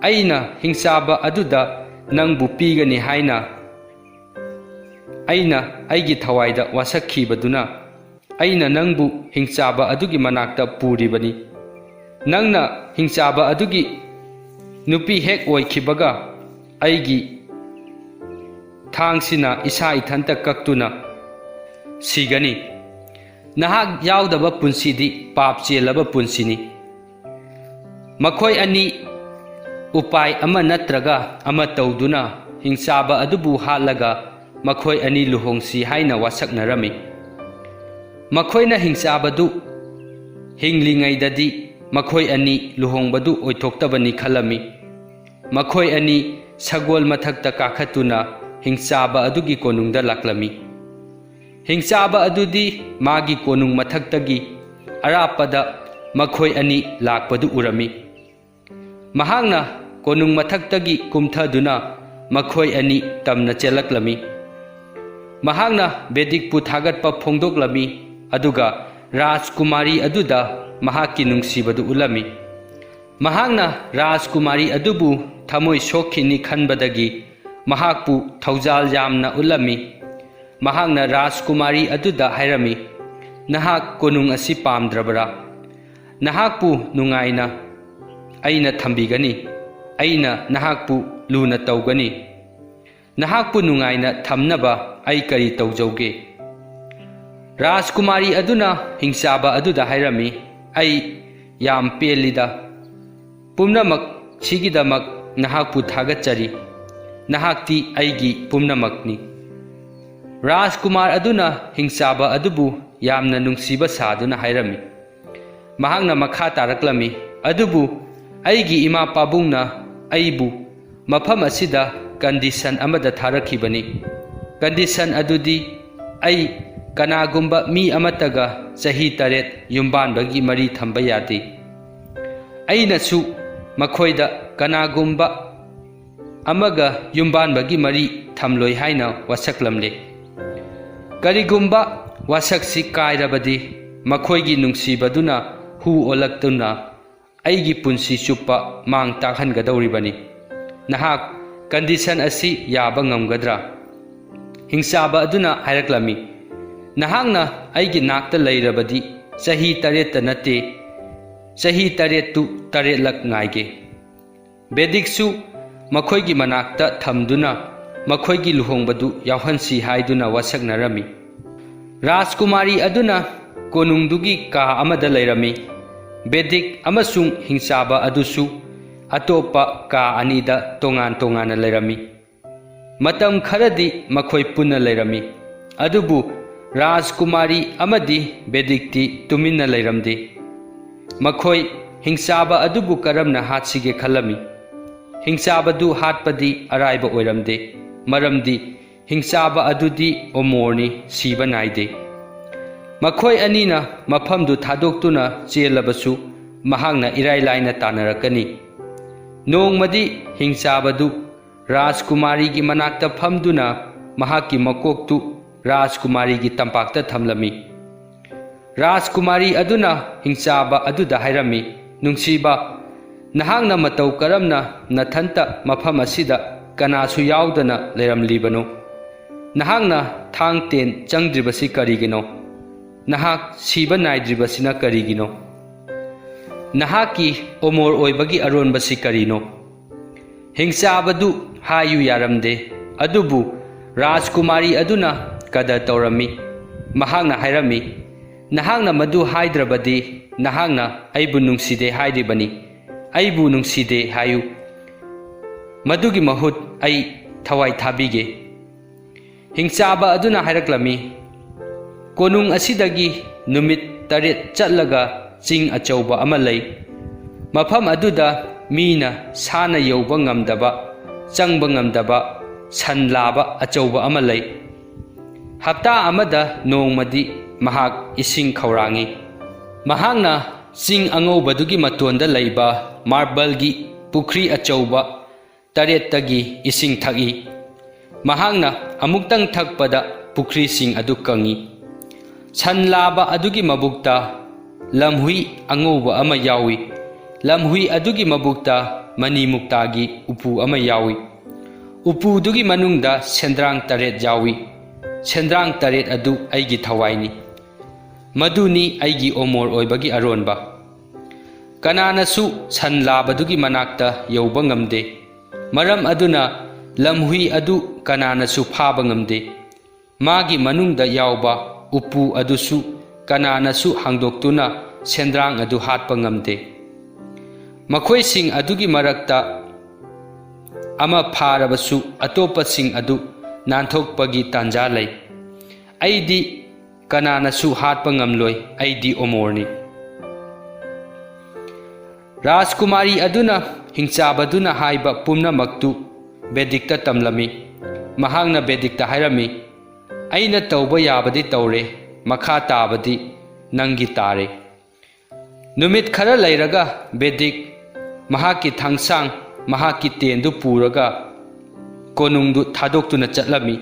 ꯑꯩꯅ ꯍꯤꯡꯆꯥꯕ ꯑꯗꯨꯗ ꯅꯪꯕꯨ ꯄꯤꯒꯅꯤ ꯍꯥꯏꯅ ꯑꯩꯅ ꯑꯩꯒꯤ ꯊꯋꯥꯏꯗ ꯋꯥꯁꯛꯈꯤꯕꯗꯨꯅ ꯑꯩꯅ ꯅꯪꯕꯨ ꯍꯤꯡꯆꯥꯕ ꯑꯗꯨꯒꯤ ꯃꯅꯥꯛꯇ ꯄꯨꯔꯤꯕꯅꯤ꯫ ꯅꯪꯅ ꯍꯤꯡꯆꯥꯕ ꯑꯗꯨꯒꯤ ꯅꯨꯄꯤ ꯍꯦꯛ ꯑꯣꯏꯈꯤꯕꯒ ꯑꯩꯒꯤ ꯊꯥꯡꯁꯤꯅ ꯏꯁꯥ ꯏꯊꯟꯇ ꯀꯛꯇꯨꯅ ꯁꯤꯒꯅꯤ꯫ ꯅꯍꯥꯛ ꯌꯥꯎꯗꯕ ꯄꯨꯟꯁꯤꯗꯤ ꯄꯥꯞ ꯆꯦꯜꯂꯕ ꯄꯨꯟꯁꯤꯅꯤ꯫" ꯃꯈꯣꯏ ꯑꯅꯤ ꯎꯄꯥꯏ ꯑꯃ ꯅꯠꯇ꯭ꯔꯒ ꯑꯃ ꯇꯧꯗꯨꯅ ꯍꯤꯡꯆꯥꯕ ꯑꯗꯨꯕꯨ ꯍꯥꯠꯂꯒ ꯃꯈꯣꯏ ꯑꯅꯤ ꯂꯨꯍꯣꯡꯁꯤ ꯍꯥꯏꯅ ꯋꯥꯁꯛꯅꯔꯝꯃꯤ꯫ ꯃꯈꯣꯏꯅ ꯍꯤꯡꯆꯥꯕꯗꯨ ꯍꯤꯡꯂꯤꯉꯩꯗꯗꯤ ꯃꯈꯣꯏ ꯑꯅꯤ ꯂꯨꯍꯣꯡꯕꯗꯨ ꯑꯣꯏꯊꯣꯛꯇꯕꯅꯤ ꯈꯜꯂꯝꯃꯤ꯫ ꯃꯈꯣꯏ ꯑꯅꯤ ꯁꯒꯣꯜ ꯃꯊꯛꯇ ꯀꯥꯈꯠꯇꯨꯅ ꯍꯤꯡꯆꯥꯕ ꯑꯗꯨꯒꯤ ꯀꯣꯅꯨꯡꯗ ꯂꯥꯛꯂꯝꯃꯤ꯫ ꯍꯤꯡꯆꯥꯕ ꯑꯗꯨꯗꯤ ꯃꯥꯒꯤ ꯀꯣꯅꯨꯡ ꯃꯊꯛꯇꯒꯤ ꯑꯔꯥꯞꯄꯗ ꯃꯈꯣꯏ ꯑꯅꯤ ꯂꯥꯛꯄꯗꯨ ꯎꯔꯝꯃꯤ꯫ ꯃꯍꯥꯛꯅ ꯀꯣꯅꯨꯡ ꯃꯊꯛꯇꯒꯤ ꯀꯨꯝꯊꯗꯨꯅ ꯃꯈꯣꯏ ꯑꯅꯤ ꯇꯝꯅ ꯆꯦꯜꯂꯛꯂꯝꯃꯤ꯫ ꯃꯍꯥꯛꯅ ꯕꯦꯗꯤꯛꯄꯨ ꯊꯥꯒꯠꯄ ꯐꯣꯡꯗꯣꯛꯂꯝꯃꯤ, ꯑꯗꯨꯒ ꯔꯥꯖꯀꯨꯃꯥꯔꯤ ꯑꯗꯨꯗ ꯃꯍꯥꯛꯀꯤ ꯅꯨꯡꯁꯤꯕꯗꯨ ꯎꯠꯂꯝꯃꯤ꯫ ꯃꯍꯥꯛꯅ ꯔꯥꯖꯀꯨꯃꯥꯔꯤ ꯑꯗꯨꯕꯨ ꯊꯃꯣꯏ ꯁꯣꯛꯈꯤꯅꯤ ꯈꯟꯕꯗꯒꯤ ꯃꯍꯥꯛꯄꯨ ꯊꯧꯖꯥꯜ ꯌꯥꯝꯅ ꯎꯠꯂꯝꯃꯤ꯫ ꯃꯍꯥꯛꯅ ꯔꯥꯖꯀꯨꯃꯥꯔꯤ ꯑꯗꯨꯗ ꯍꯥꯏꯔꯝꯃꯤ, "ꯅꯍꯥꯛ ꯀꯣꯅꯨꯡ ꯑꯁꯤ ꯄꯥꯝꯗ꯭ꯔꯕꯔꯥ? ꯅꯍꯥꯛꯄꯨ ꯅꯨꯡꯉꯥꯏꯅ ꯑꯩꯅ ꯊꯝꯕꯤꯒꯅꯤ꯫ ꯑꯩꯅ ꯅꯍꯥꯛꯄꯨ ꯂꯨꯅ ꯇꯧꯒꯅꯤ꯫ ꯅꯍꯥꯛꯄꯨ ꯅꯨꯡꯉꯥꯏꯅ ꯊꯝꯅꯕ ꯑꯩ ꯀꯔꯤ ꯇꯧꯖꯧꯒꯦ?" ꯔꯥꯖꯀꯨꯃꯥꯔꯤ ꯑꯗꯨꯅ ꯍꯤꯡꯆꯥꯕ ꯑꯗꯨꯗ ꯍꯥꯏꯔꯝꯃꯤ, "ꯑꯩ ꯌꯥꯝ ꯄꯦꯜꯂꯤꯗ꯫ ꯄꯨꯝꯅꯃꯛ ꯁꯤꯒꯤꯗꯃꯛ ꯅꯍꯥꯛꯄꯨ ꯊꯥꯒꯠꯆꯔꯤ꯫ ꯅꯍꯥꯛꯇꯤ ꯑꯩꯒꯤ ꯄꯨꯝꯅꯃꯛꯅꯤ"꯫ ꯔꯥꯖꯀꯨꯃꯥꯔ ꯑꯗꯨꯅ ꯍꯤꯡꯆꯥꯕ ꯑꯗꯨꯕꯨ ꯌꯥꯝꯅ ꯅꯨꯡꯁꯤꯕ ꯁꯥꯗꯨꯅ ꯍꯥꯏꯔꯝꯃꯤ꯫ ꯃꯍꯥꯛꯅ ꯃꯈꯥ ꯇꯥꯔꯛꯂꯝꯃꯤ, "ꯑꯗꯨꯕꯨ ꯑꯩꯒꯤ ꯏꯃꯥ ꯄꯥꯕꯨꯡꯅ ꯑꯩꯕꯨ ꯃꯐꯝ ꯑꯁꯤꯗ ꯀꯟꯗꯤꯁꯟ ꯑꯃꯗ ꯊꯥꯔꯛꯈꯤꯕꯅꯤ꯫ ꯀꯟꯗꯤꯁꯟ ꯑꯗꯨꯗꯤ ꯑꯩ ꯀꯅꯥꯒꯨꯝꯕ ꯃꯤ ꯑꯃꯠꯇꯒ ꯆꯍꯤ ꯇꯔꯦꯠ ꯌꯨꯝꯕꯥꯟꯕꯒꯤ ꯃꯔꯤ ꯊꯝꯕ ꯌꯥꯗꯦ꯫ ꯑꯩꯅꯁꯨ ꯃꯈꯣꯏꯗ ꯀꯅꯥꯒꯨꯝꯕ ꯑꯃꯒ ꯌꯨꯝꯕꯥꯟꯕꯒꯤ ꯃꯔꯤ ꯊꯝꯂꯣꯏ ꯍꯥꯏꯅ ꯋꯥꯁꯛꯂꯝꯂꯦ꯫ ꯀꯔꯤꯒꯨꯝꯕ ꯋꯥꯁꯛꯁꯤ ꯀꯥꯏꯔꯕꯗꯤ ꯃꯈꯣꯏꯒꯤ ꯅꯨꯡꯁꯤꯕꯗꯨꯅ ꯍꯨ ꯑꯣꯜꯂꯛꯇꯨꯅ ꯑꯩꯒꯤ ꯄꯨꯟꯁꯤ ꯆꯨꯞꯄ ꯃꯥꯡ ꯇꯥꯛꯍꯟꯒꯗꯧꯔꯤꯕꯅꯤ꯫ ꯅꯍꯥꯛ ꯀꯟꯗꯤꯁꯟ ꯑꯁꯤ ꯌꯥꯕ ꯉꯝꯒꯗ꯭ꯔꯥ?" ꯍꯤꯡꯆꯥꯕ ꯑꯗꯨꯅ ꯍꯥꯏꯔꯛꯂꯝꯃꯤ, "ꯅꯍꯥꯛꯅ ꯑꯩꯒꯤ ꯅꯥꯛꯇ ꯂꯩꯔꯕꯗꯤ ꯆꯍꯤ ꯇꯔꯦꯠꯇ ꯅꯠꯇꯦ, ꯆꯍꯤ ꯇꯔꯦꯠꯇꯨ ꯇꯔꯦꯠꯂꯛ ꯉꯥꯏꯒꯦ꯫ ꯕꯦꯗꯤꯛꯁꯨ ꯃꯈꯣꯏꯒꯤ ꯃꯅꯥꯛꯇ ꯊꯝꯗꯨꯅ ꯃꯈꯣꯏꯒꯤ ꯂꯨꯍꯣꯡꯕꯗꯨ ꯌꯥꯎꯍꯟꯁꯤ" ꯍꯥꯏꯗꯨꯅ ꯋꯥꯁꯛꯅꯔꯝꯃꯤ꯫ ꯔꯥꯖꯀꯨꯃꯥꯔꯤ ꯑꯗꯨꯅ ꯀꯣꯅꯨꯡꯗꯨꯒꯤ ꯀꯥ ꯑꯃꯗ ꯂꯩꯔꯝꯃꯤ꯫ ꯕꯦꯗꯤꯛ ꯑꯃꯁꯨꯡ ꯍꯤꯡꯆꯥꯕ ꯑꯗꯨꯁꯨ ꯑꯇꯣꯞꯄ ꯀꯥ ꯑꯅꯤꯗ ꯇꯣꯉꯥꯟ ꯇꯣꯉꯥꯟꯅ ꯂꯩꯔꯝꯃꯤ꯫ ꯃꯇꯝ ꯈꯔꯗꯤ ꯃꯈꯣꯏ ꯄꯨꯟꯅ ꯂꯩꯔꯝꯃꯤ꯫ ꯑꯗꯨꯕꯨ ꯔꯥꯖꯀꯨꯃꯥꯔꯤ ꯑꯃꯗꯤ ꯕꯦꯗꯤꯛꯇꯤ ꯇꯨꯃꯤꯟꯅ ꯂꯩꯔꯝꯗꯦ꯫ ꯃꯈꯣꯏ ꯍꯤꯡꯆꯥꯕ ꯑꯗꯨꯕꯨ ꯀꯔꯝꯅ ꯍꯥꯠꯁꯤꯒꯦ ꯈꯜꯂꯝꯃꯤ꯫ ꯍꯤꯡꯆꯥꯕꯗꯨ ꯍꯥꯠꯄꯗꯤ ꯑꯔꯥꯏꯕ ꯑꯣꯏꯔꯝꯗꯦ, ꯃꯔꯝꯗꯤ ꯍꯤꯡꯆꯥꯕ ꯑꯗꯨꯗꯤ ꯑꯣꯃꯣꯔꯅꯤ, ꯁꯤꯕ ꯅꯥꯏꯗꯦ꯫ ꯃꯈꯣꯏ ꯑꯅꯤꯅ ꯃꯐꯝꯗꯨ ꯊꯥꯗꯣꯛꯇꯨꯅ ꯆꯦꯜꯂꯕꯁꯨ ꯃꯍꯥꯛꯅ ꯏꯔꯥꯏ ꯂꯥꯏꯅ ꯇꯥꯟꯅꯔꯛꯀꯅꯤ꯫ ꯅꯣꯡꯃꯗꯤ ꯍꯤꯡꯆꯥꯕꯗꯨ ꯔꯥꯖꯀꯨꯃꯥꯔꯤꯒꯤ ꯃꯅꯥꯛꯇ ꯐꯝꯗꯨꯅ ꯃꯍꯥꯛꯀꯤ ꯃꯀꯣꯛꯇꯨ ꯔꯥꯖꯀꯨꯃꯥꯔꯤꯒꯤ ꯇꯝꯄꯥꯛꯇ ꯊꯝꯂꯝꯃꯤ꯫ ꯔꯥꯖꯀꯨꯃꯥꯔꯤ ꯑꯗꯨꯅ ꯍꯤꯡꯆꯥꯕ ꯑꯗꯨꯗ ꯍꯥꯏꯔꯝꯃꯤ, "ꯅꯨꯡꯁꯤꯕ, ꯅꯍꯥꯛꯅ ꯃꯇꯧ ꯀꯔꯝꯅ ꯅꯊꯟꯇ ꯃꯐꯝ ꯑꯁꯤꯗ ꯀꯅꯥꯁꯨ ꯌꯥꯎꯗꯅ ꯂꯩꯔꯝꯂꯤꯕꯅꯣ? ꯅꯍꯥꯛꯅ ꯊꯥꯡ ꯇꯦꯟ ꯆꯪꯗ꯭ꯔꯤꯕꯁꯤ ꯀꯔꯤꯒꯤꯅꯣ? ꯅꯍꯥꯛ ꯁꯤꯕ ꯅꯥꯏꯗ꯭ꯔꯤꯕꯁꯤꯅ ꯀꯔꯤꯒꯤꯅꯣ? ꯅꯍꯥꯛꯀꯤ ꯑꯣꯃꯣꯔ ꯑꯣꯏꯕꯒꯤ ꯑꯔꯣꯟꯕꯁꯤ ꯀꯔꯤꯅꯣ?" ꯍꯤꯡꯆꯥꯕꯗꯨ ꯍꯥꯏꯌꯨ ꯌꯥꯔꯝꯗꯦ, ꯑꯗꯨꯕꯨ ꯔꯥꯖꯀꯨꯃꯥꯔꯤ ꯑꯗꯨꯅ ꯀꯗꯔ ꯇꯧꯔꯝꯃꯤ꯫ ꯃꯍꯥꯛꯅ ꯍꯥꯏꯔꯝꯃꯤ, "ꯅꯍꯥꯛꯅ ꯃꯗꯨ ꯍꯥꯏꯗ꯭ꯔꯕꯗꯤ ꯅꯍꯥꯛꯅ ꯑꯩꯕꯨ ꯅꯨꯡꯁꯤꯗꯦ ꯍꯥꯏꯔꯤꯕꯅꯤ꯫ ꯑꯩꯕꯨ ꯅꯨꯡꯁꯤꯗꯦ ꯍꯥꯏꯌꯨ꯫ ꯃꯗꯨꯒꯤ ꯃꯍꯨꯠ ꯑꯩ ꯊꯋꯥꯏ ꯊꯥꯕꯤꯒꯦ"꯫ ꯍꯤꯡꯆꯥꯕ ꯑꯗꯨꯅ ꯍꯥꯏꯔꯛꯂꯝꯃꯤ, "ꯀꯣꯅꯨꯡ ꯑꯁꯤꯗꯒꯤ ꯅꯨꯃꯤꯠ ꯇꯔꯦꯠ ꯆꯠꯂꯒ ꯆꯤꯡ ꯑꯆꯧꯕ ꯑꯃ ꯂꯩ꯫ ꯃꯐꯝ ꯑꯗꯨꯗ ꯃꯤꯅ ꯁꯥꯅ ꯌꯧꯕ ꯉꯝꯗꯕ, ꯆꯪꯕ ꯉꯝꯗꯕ ꯁꯟ ꯂꯥꯕ ꯑꯆꯧꯕ ꯑꯃ ꯂꯩ꯫ ꯍꯞꯇꯥ ꯑꯃꯗ ꯅꯣꯡꯃꯗꯤ ꯃꯍꯥꯛ ꯏꯁꯤꯡ ꯈꯧꯔꯥꯡꯏ꯫ ꯃꯍꯥꯛꯅ ꯆꯤꯡ ꯑꯉꯧꯕꯗꯨꯒꯤ ꯃꯇꯣꯟꯗ ꯂꯩꯕ ꯃꯥꯔꯕꯜꯒꯤ ꯄꯨꯈ꯭ꯔꯤ ꯑꯆꯧꯕ ꯇꯔꯦꯠꯇꯒꯤ ꯏꯁꯤꯡ ꯊꯛꯏ꯫ ꯃꯍꯥꯛꯅ ꯑꯃꯨꯛꯇꯪ ꯊꯛꯄꯗ ꯄꯨꯈ꯭ꯔꯤꯁꯤꯡ ꯑꯗꯨ ꯀꯪꯏ꯫ ꯁꯟ ꯂꯥꯕ ꯑꯗꯨꯒꯤ ꯃꯕꯨꯛꯇ ꯂꯝꯍꯨꯏ ꯑꯉꯧꯕ ꯑꯃ ꯌꯥꯎꯏ꯫ ꯂꯝꯍꯨꯏ ꯑꯗꯨꯒꯤ ꯃꯕꯨꯛꯇ ꯃꯅꯤ ꯃꯨꯛꯇꯥꯒꯤ ꯎꯄꯨ ꯑꯃ ꯌꯥꯎꯏ꯫ ꯎꯄꯨꯗꯨꯒꯤ ꯃꯅꯨꯡꯗ ꯁꯦꯟꯗ꯭ꯔꯥꯡ ꯇꯔꯦꯠ ꯌꯥꯎꯏ꯫ ꯁꯦꯟꯗ꯭ꯔꯥꯡ ꯇꯔꯦꯠ ꯑꯗꯨ ꯑꯩꯒꯤ ꯊꯋꯥꯏꯅꯤ꯫ ꯃꯗꯨꯅꯤ ꯑꯩꯒꯤ ꯑꯣꯃꯣꯔ ꯑꯣꯏꯕꯒꯤ ꯑꯔꯣꯟꯕ꯫ ꯀꯅꯥꯅꯁꯨ ꯁꯟ ꯂꯥꯕꯗꯨꯒꯤ ꯃꯅꯥꯛꯇ ꯌꯧꯕ ꯉꯝꯗꯦ꯫ ꯃꯔꯝ ꯑꯗꯨꯅ ꯂꯝꯍꯨꯏ ꯑꯗꯨ ꯀꯅꯥꯅꯁꯨ ꯐꯥꯕ ꯉꯝꯗꯦ꯫ ꯃꯥꯒꯤ ꯃꯅꯨꯡꯗ ꯌꯥꯎꯕ ꯎꯄꯨ ꯑꯗꯨꯁꯨ ꯀꯅꯥꯅꯁꯨ ꯍꯥꯡꯗꯣꯛꯇꯨꯅ ꯁꯦꯟꯗ꯭ꯔꯥꯡ ꯑꯗꯨ ꯍꯥꯠꯄ ꯉꯝꯗꯦ꯫ ꯃꯈꯣꯏꯁꯤꯡ ꯑꯗꯨꯒꯤ ꯃꯔꯛꯇ ꯑꯃ ꯐꯥꯔꯕꯁꯨ ꯑꯇꯣꯞꯄꯁꯤꯡ ꯑꯗꯨ ꯅꯥꯟꯊꯣꯛꯄꯒꯤ ꯇꯥꯟꯖꯥ ꯂꯩ꯫ ꯑꯩꯗꯤ ꯀꯅꯥꯅꯁꯨ ꯍꯥꯠꯄ ꯉꯝꯂꯣꯏ꯫ ꯑꯩꯗꯤ ꯑꯣꯃꯣꯔꯅꯤ"꯫ ꯔꯥꯖꯀꯨꯃꯥꯔꯤ ꯑꯗꯨꯅ ꯍꯤꯡꯆꯥꯕꯗꯨꯅ ꯍꯥꯏꯕ ꯄꯨꯝꯅꯃꯛꯇꯨ ꯕꯦꯗꯤꯛꯇ ꯇꯝꯂꯝꯃꯤ꯫ ꯃꯍꯥꯛꯅ ꯕꯦꯗꯤꯛꯇ ꯍꯥꯏꯔꯝꯃꯤ, "ꯑꯩꯅ ꯇꯧꯕ ꯌꯥꯕꯗꯤ ꯇꯧꯔꯦ, ꯃꯈꯥ ꯇꯥꯕꯗꯤ ꯅꯪꯒꯤ ꯇꯥꯔꯦ"꯫ ꯅꯨꯃꯤꯠ ꯈꯔ ꯂꯩꯔꯒ ꯕꯦꯗꯤꯛ ꯃꯍꯥꯛꯀꯤ ꯊꯥꯡꯁꯥꯡ, ꯃꯍꯥꯛꯀꯤ ꯇꯦꯟꯗꯨ ꯄꯨꯔꯒ ꯀꯣꯅꯨꯡꯗꯨ ꯊꯥꯗꯣꯛꯇꯨꯅ ꯆꯠꯂꯝꯃꯤ꯫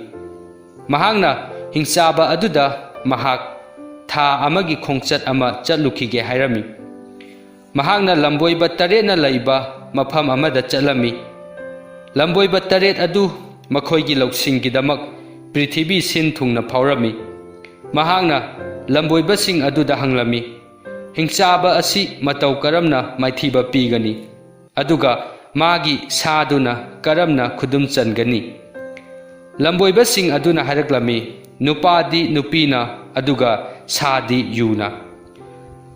ꯃꯍꯥꯛꯅ ꯍꯤꯡꯆꯥꯕ ꯑꯗꯨꯗ ꯃꯍꯥꯛ ꯊꯥ ꯑꯃꯒꯤ ꯈꯣꯡꯆꯠ ꯑꯃ ꯆꯠꯂꯨꯈꯤꯒꯦ ꯍꯥꯏꯔꯝꯃꯤ꯫ ꯃꯍꯥꯛꯅ ꯂꯝꯕꯣꯏꯕ ꯇꯔꯦꯠꯅ ꯂꯩꯕ ꯃꯐꯝ ꯑꯃꯗ ꯆꯠꯂꯝꯃꯤ꯫ ꯂꯝꯕꯣꯏꯕ ꯇꯔꯦꯠ ꯑꯗꯨ ꯃꯈꯣꯏꯒꯤ ꯂꯧꯁꯤꯡꯒꯤꯗꯃꯛ ꯄ꯭ꯔꯤꯊꯤꯕꯤ ꯁꯤꯟ ꯊꯨꯡꯅ ꯐꯥꯎꯔꯝꯃꯤ꯫ ꯃꯍꯥꯛꯅ ꯂꯝꯕꯣꯏꯕꯁꯤꯡ ꯑꯗꯨꯗ ꯍꯪꯂꯝꯃꯤ, "ꯍꯤꯡꯆꯥꯕ ꯑꯁꯤ ꯃꯇꯧ ꯀꯔꯝꯅ ꯃꯥꯏꯊꯤꯕ ꯄꯤꯒꯅꯤ? ꯑꯗꯨꯒ ꯃꯥꯒꯤ ꯁꯥꯗꯨꯅ ꯀꯔꯝꯅ ꯈꯨꯗꯨꯝ ꯆꯟꯒꯅꯤ?" ꯂꯝꯕꯣꯏꯕꯁꯤꯡ ꯑꯗꯨꯅ ꯍꯥꯏꯔꯛꯂꯝꯃꯤ, "ꯅꯨꯄꯥꯗꯤ ꯅꯨꯄꯤꯅ ꯑꯗꯨꯒ ꯁꯥꯗꯤ ꯌꯨꯅ꯫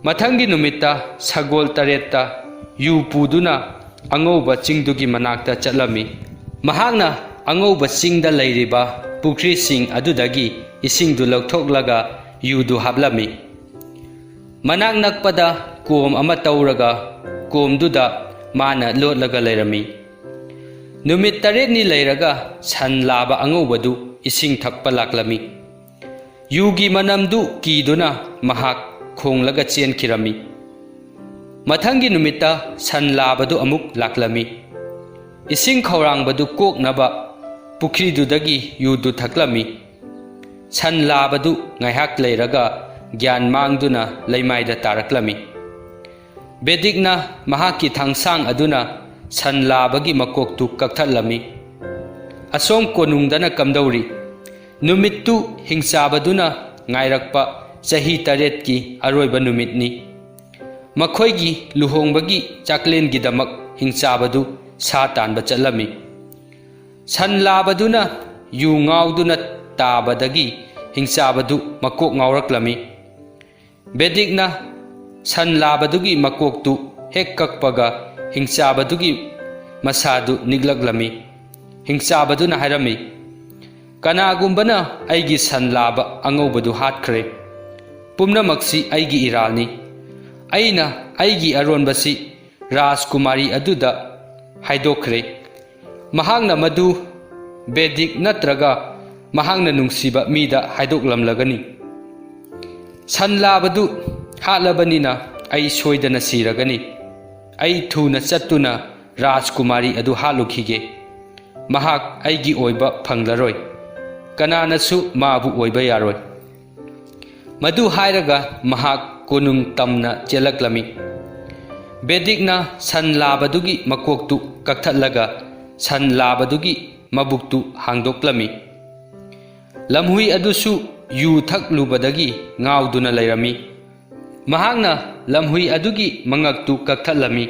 ꯃꯊꯪꯒꯤ ꯅꯨꯃꯤꯠꯇ ꯁꯒꯣꯜ ꯇꯔꯦꯠꯇ ꯌꯨ ꯄꯨꯗꯨꯅ ꯑꯉꯧꯕ ꯆꯤꯡꯗꯨꯒꯤ ꯃꯅꯥꯛꯇ ꯆꯠꯂꯝꯃꯤ꯫ ꯃꯍꯥꯛꯅ ꯑꯉꯧꯕ ꯆꯤꯡꯗ ꯂꯩꯔꯤꯕ ꯄꯨꯈ꯭ꯔꯤꯁꯤꯡ ꯑꯗꯨꯗꯒꯤ ꯏꯁꯤꯡꯗꯨ ꯂꯧꯊꯣꯛꯂꯒ ꯌꯨꯗꯨ ꯍꯥꯞꯂꯝꯃꯤ꯫ ꯃꯅꯥꯛ ꯅꯛꯄꯗ ꯀꯣꯝ ꯑꯃ ꯇꯧꯔꯒ ꯀꯣꯝꯗꯨꯗ ꯃꯥꯅ ꯂꯣꯠꯂꯒ ꯂꯩꯔꯝꯃꯤ꯫ ꯅꯨꯃꯤꯠ ꯇꯔꯦꯠꯅꯤ ꯂꯩꯔꯒ ꯁꯟ ꯂꯥꯕ ꯑꯉꯧꯕꯗꯨ ꯏꯁꯤꯡ ꯊꯛꯄ ꯂꯥꯛꯂꯝꯃꯤ꯫ ꯌꯨꯒꯤ ꯃꯅꯝꯗꯨ ꯀꯤꯗꯨꯅ ꯃꯍꯥꯛ ꯈꯣꯡꯂꯒ ꯆꯦꯟꯈꯤꯔꯝꯃꯤ꯫ ꯃꯊꯪꯒꯤ ꯅꯨꯃꯤꯠꯇ ꯁꯟ ꯂꯥꯕꯗꯨ ꯑꯃꯨꯛ ꯂꯥꯛꯂꯝꯃꯤ꯫ ꯏꯁꯤꯡ ꯈꯧꯔꯥꯡꯕꯗꯨ ꯀꯣꯛꯅꯕ ꯄꯨꯈ꯭ꯔꯤꯗꯨꯗꯒꯤ ꯌꯨꯗꯨ ꯊꯛꯂꯝꯃꯤ꯫ ꯁꯟ ꯂꯥꯕꯗꯨ ꯉꯥꯏꯍꯥꯛ ꯂꯩꯔꯒ ꯒ꯭ꯌꯥꯟ ꯃꯥꯡꯗꯨꯅ ꯂꯩꯃꯥꯏꯗ ꯇꯥꯔꯛꯂꯝꯃꯤ꯫ ꯕꯦꯗꯤꯛꯅ ꯃꯍꯥꯛꯀꯤ ꯊꯥꯡꯁꯥꯡ ꯑꯗꯨꯅ ꯁꯟ ꯂꯥꯕꯒꯤ ꯃꯀꯣꯛꯇꯨ ꯀꯛꯊꯠꯂꯝꯃꯤ꯫ ꯑꯁꯣꯝ ꯀꯣꯅꯨꯡꯗꯅ ꯀꯝꯗꯧꯔꯤ? ꯅꯨꯃꯤꯠꯇꯨ ꯍꯤꯡꯆꯥꯕꯗꯨꯅ ꯉꯥꯏꯔꯛꯄ ꯆꯍꯤ ꯇꯔꯦꯠꯀꯤ ꯑꯔꯣꯏꯕ ꯅꯨꯃꯤꯠꯅꯤ꯫ ꯃꯈꯣꯏꯒꯤ ꯂꯨꯍꯣꯡꯕꯒꯤ ꯆꯥꯛꯂꯦꯟꯒꯤꯗꯃꯛ ꯍꯤꯡꯆꯥꯕꯗꯨ ꯁꯥ ꯇꯥꯟꯕ ꯆꯠꯂꯝꯃꯤ꯫ ꯁꯟ ꯂꯥꯕꯗꯨꯅ ꯌꯨ ꯉꯥꯎꯗꯨꯅ ꯇꯥꯕꯗꯒꯤ ꯍꯤꯡꯆꯥꯕꯗꯨ ꯃꯀꯣꯛ ꯉꯥꯎꯔꯛꯂꯝꯃꯤ꯫ ꯕꯦꯗꯤꯛꯅ ꯁꯟ ꯂꯥꯕꯗꯨꯒꯤ ꯃꯀꯣꯛꯇꯨ ꯍꯦꯛ ꯀꯛꯄꯒ ꯍꯤꯡꯆꯥꯕꯗꯨꯒꯤ ꯃꯁꯥꯗꯨ ꯅꯤꯛꯂꯛꯂꯝꯃꯤ꯫ ꯍꯤꯡꯆꯥꯕꯗꯨꯅ ꯍꯥꯏꯔꯝꯃꯤ, "ꯀꯅꯥꯒꯨꯝꯕꯅ ꯑꯩꯒꯤ ꯁꯟ ꯂꯥꯕ ꯑꯉꯧꯕꯗꯨ ꯍꯥꯠꯈ꯭ꯔꯦ꯫ ꯄꯨꯝꯅꯃꯛꯁꯤ ꯑꯩꯒꯤ ꯏꯔꯥꯜꯅꯤ꯫ ꯑꯩꯅ ꯑꯩꯒꯤ ꯑꯔꯣꯟꯕꯁꯤ ꯔꯥꯖꯀꯨꯃꯥꯔꯤ ꯑꯗꯨꯗ ꯍꯥꯏꯗꯣꯛꯈ꯭ꯔꯦ꯫ ꯃꯍꯥꯛꯅ ꯃꯗꯨ ꯕꯦꯗꯤꯛ ꯅꯠꯇ꯭ꯔꯒ ꯃꯍꯥꯛꯅ ꯅꯨꯡꯁꯤꯕ ꯃꯤꯗ ꯍꯥꯏꯗꯣꯛꯂꯝꯂꯒꯅꯤ꯫ ꯁꯟ ꯂꯥꯕꯗꯨ ꯍꯥꯠꯂꯕꯅꯤꯅ ꯑꯩ ꯁꯣꯏꯗꯅ ꯁꯤꯔꯒꯅꯤ꯫ ꯑꯩ ꯊꯨꯅ ꯆꯠꯇꯨꯅ ꯔꯥꯖꯀꯨꯃꯥꯔꯤ ꯑꯗꯨ ꯍꯥꯠꯂꯨꯈꯤꯒꯦ꯫ ꯃꯍꯥꯛ ꯑꯩꯒꯤ ꯑꯣꯏꯕ ꯐꯪꯂꯔꯣꯏ꯫ ꯀꯅꯥꯅꯁꯨ ꯃꯥꯕꯨ ꯑꯣꯏꯕ ꯌꯥꯔꯣꯏ꯫" ꯃꯗꯨ ꯍꯥꯏꯔꯒ ꯃꯍꯥꯛ ꯀꯣꯅꯨꯡ ꯇꯝꯅ ꯆꯦꯜꯂꯛꯂꯝꯃꯤ꯫ ꯕꯦꯗꯤꯛꯅ ꯁꯟ ꯂꯥꯕꯗꯨꯒꯤ ꯃꯀꯣꯛꯇꯨ ꯀꯛꯊꯠꯂꯒ ꯁꯟ ꯂꯥꯕꯗꯨꯒꯤ ꯃꯕꯨꯛꯇꯨ ꯍꯥꯡꯗꯣꯛꯂꯝꯃꯤ꯫ ꯂꯝꯍꯨꯏ ꯑꯗꯨꯁꯨ ꯌꯨ ꯊꯛꯂꯨꯕꯗꯒꯤ ꯉꯥꯎꯗꯨꯅ ꯂꯩꯔꯝꯃꯤ꯫ ꯃꯍꯥꯛꯅ ꯂꯝꯍꯨꯏ ꯑꯗꯨꯒꯤ ꯃꯉꯛꯇꯨ ꯀꯛꯊꯠꯂꯝꯃꯤ꯫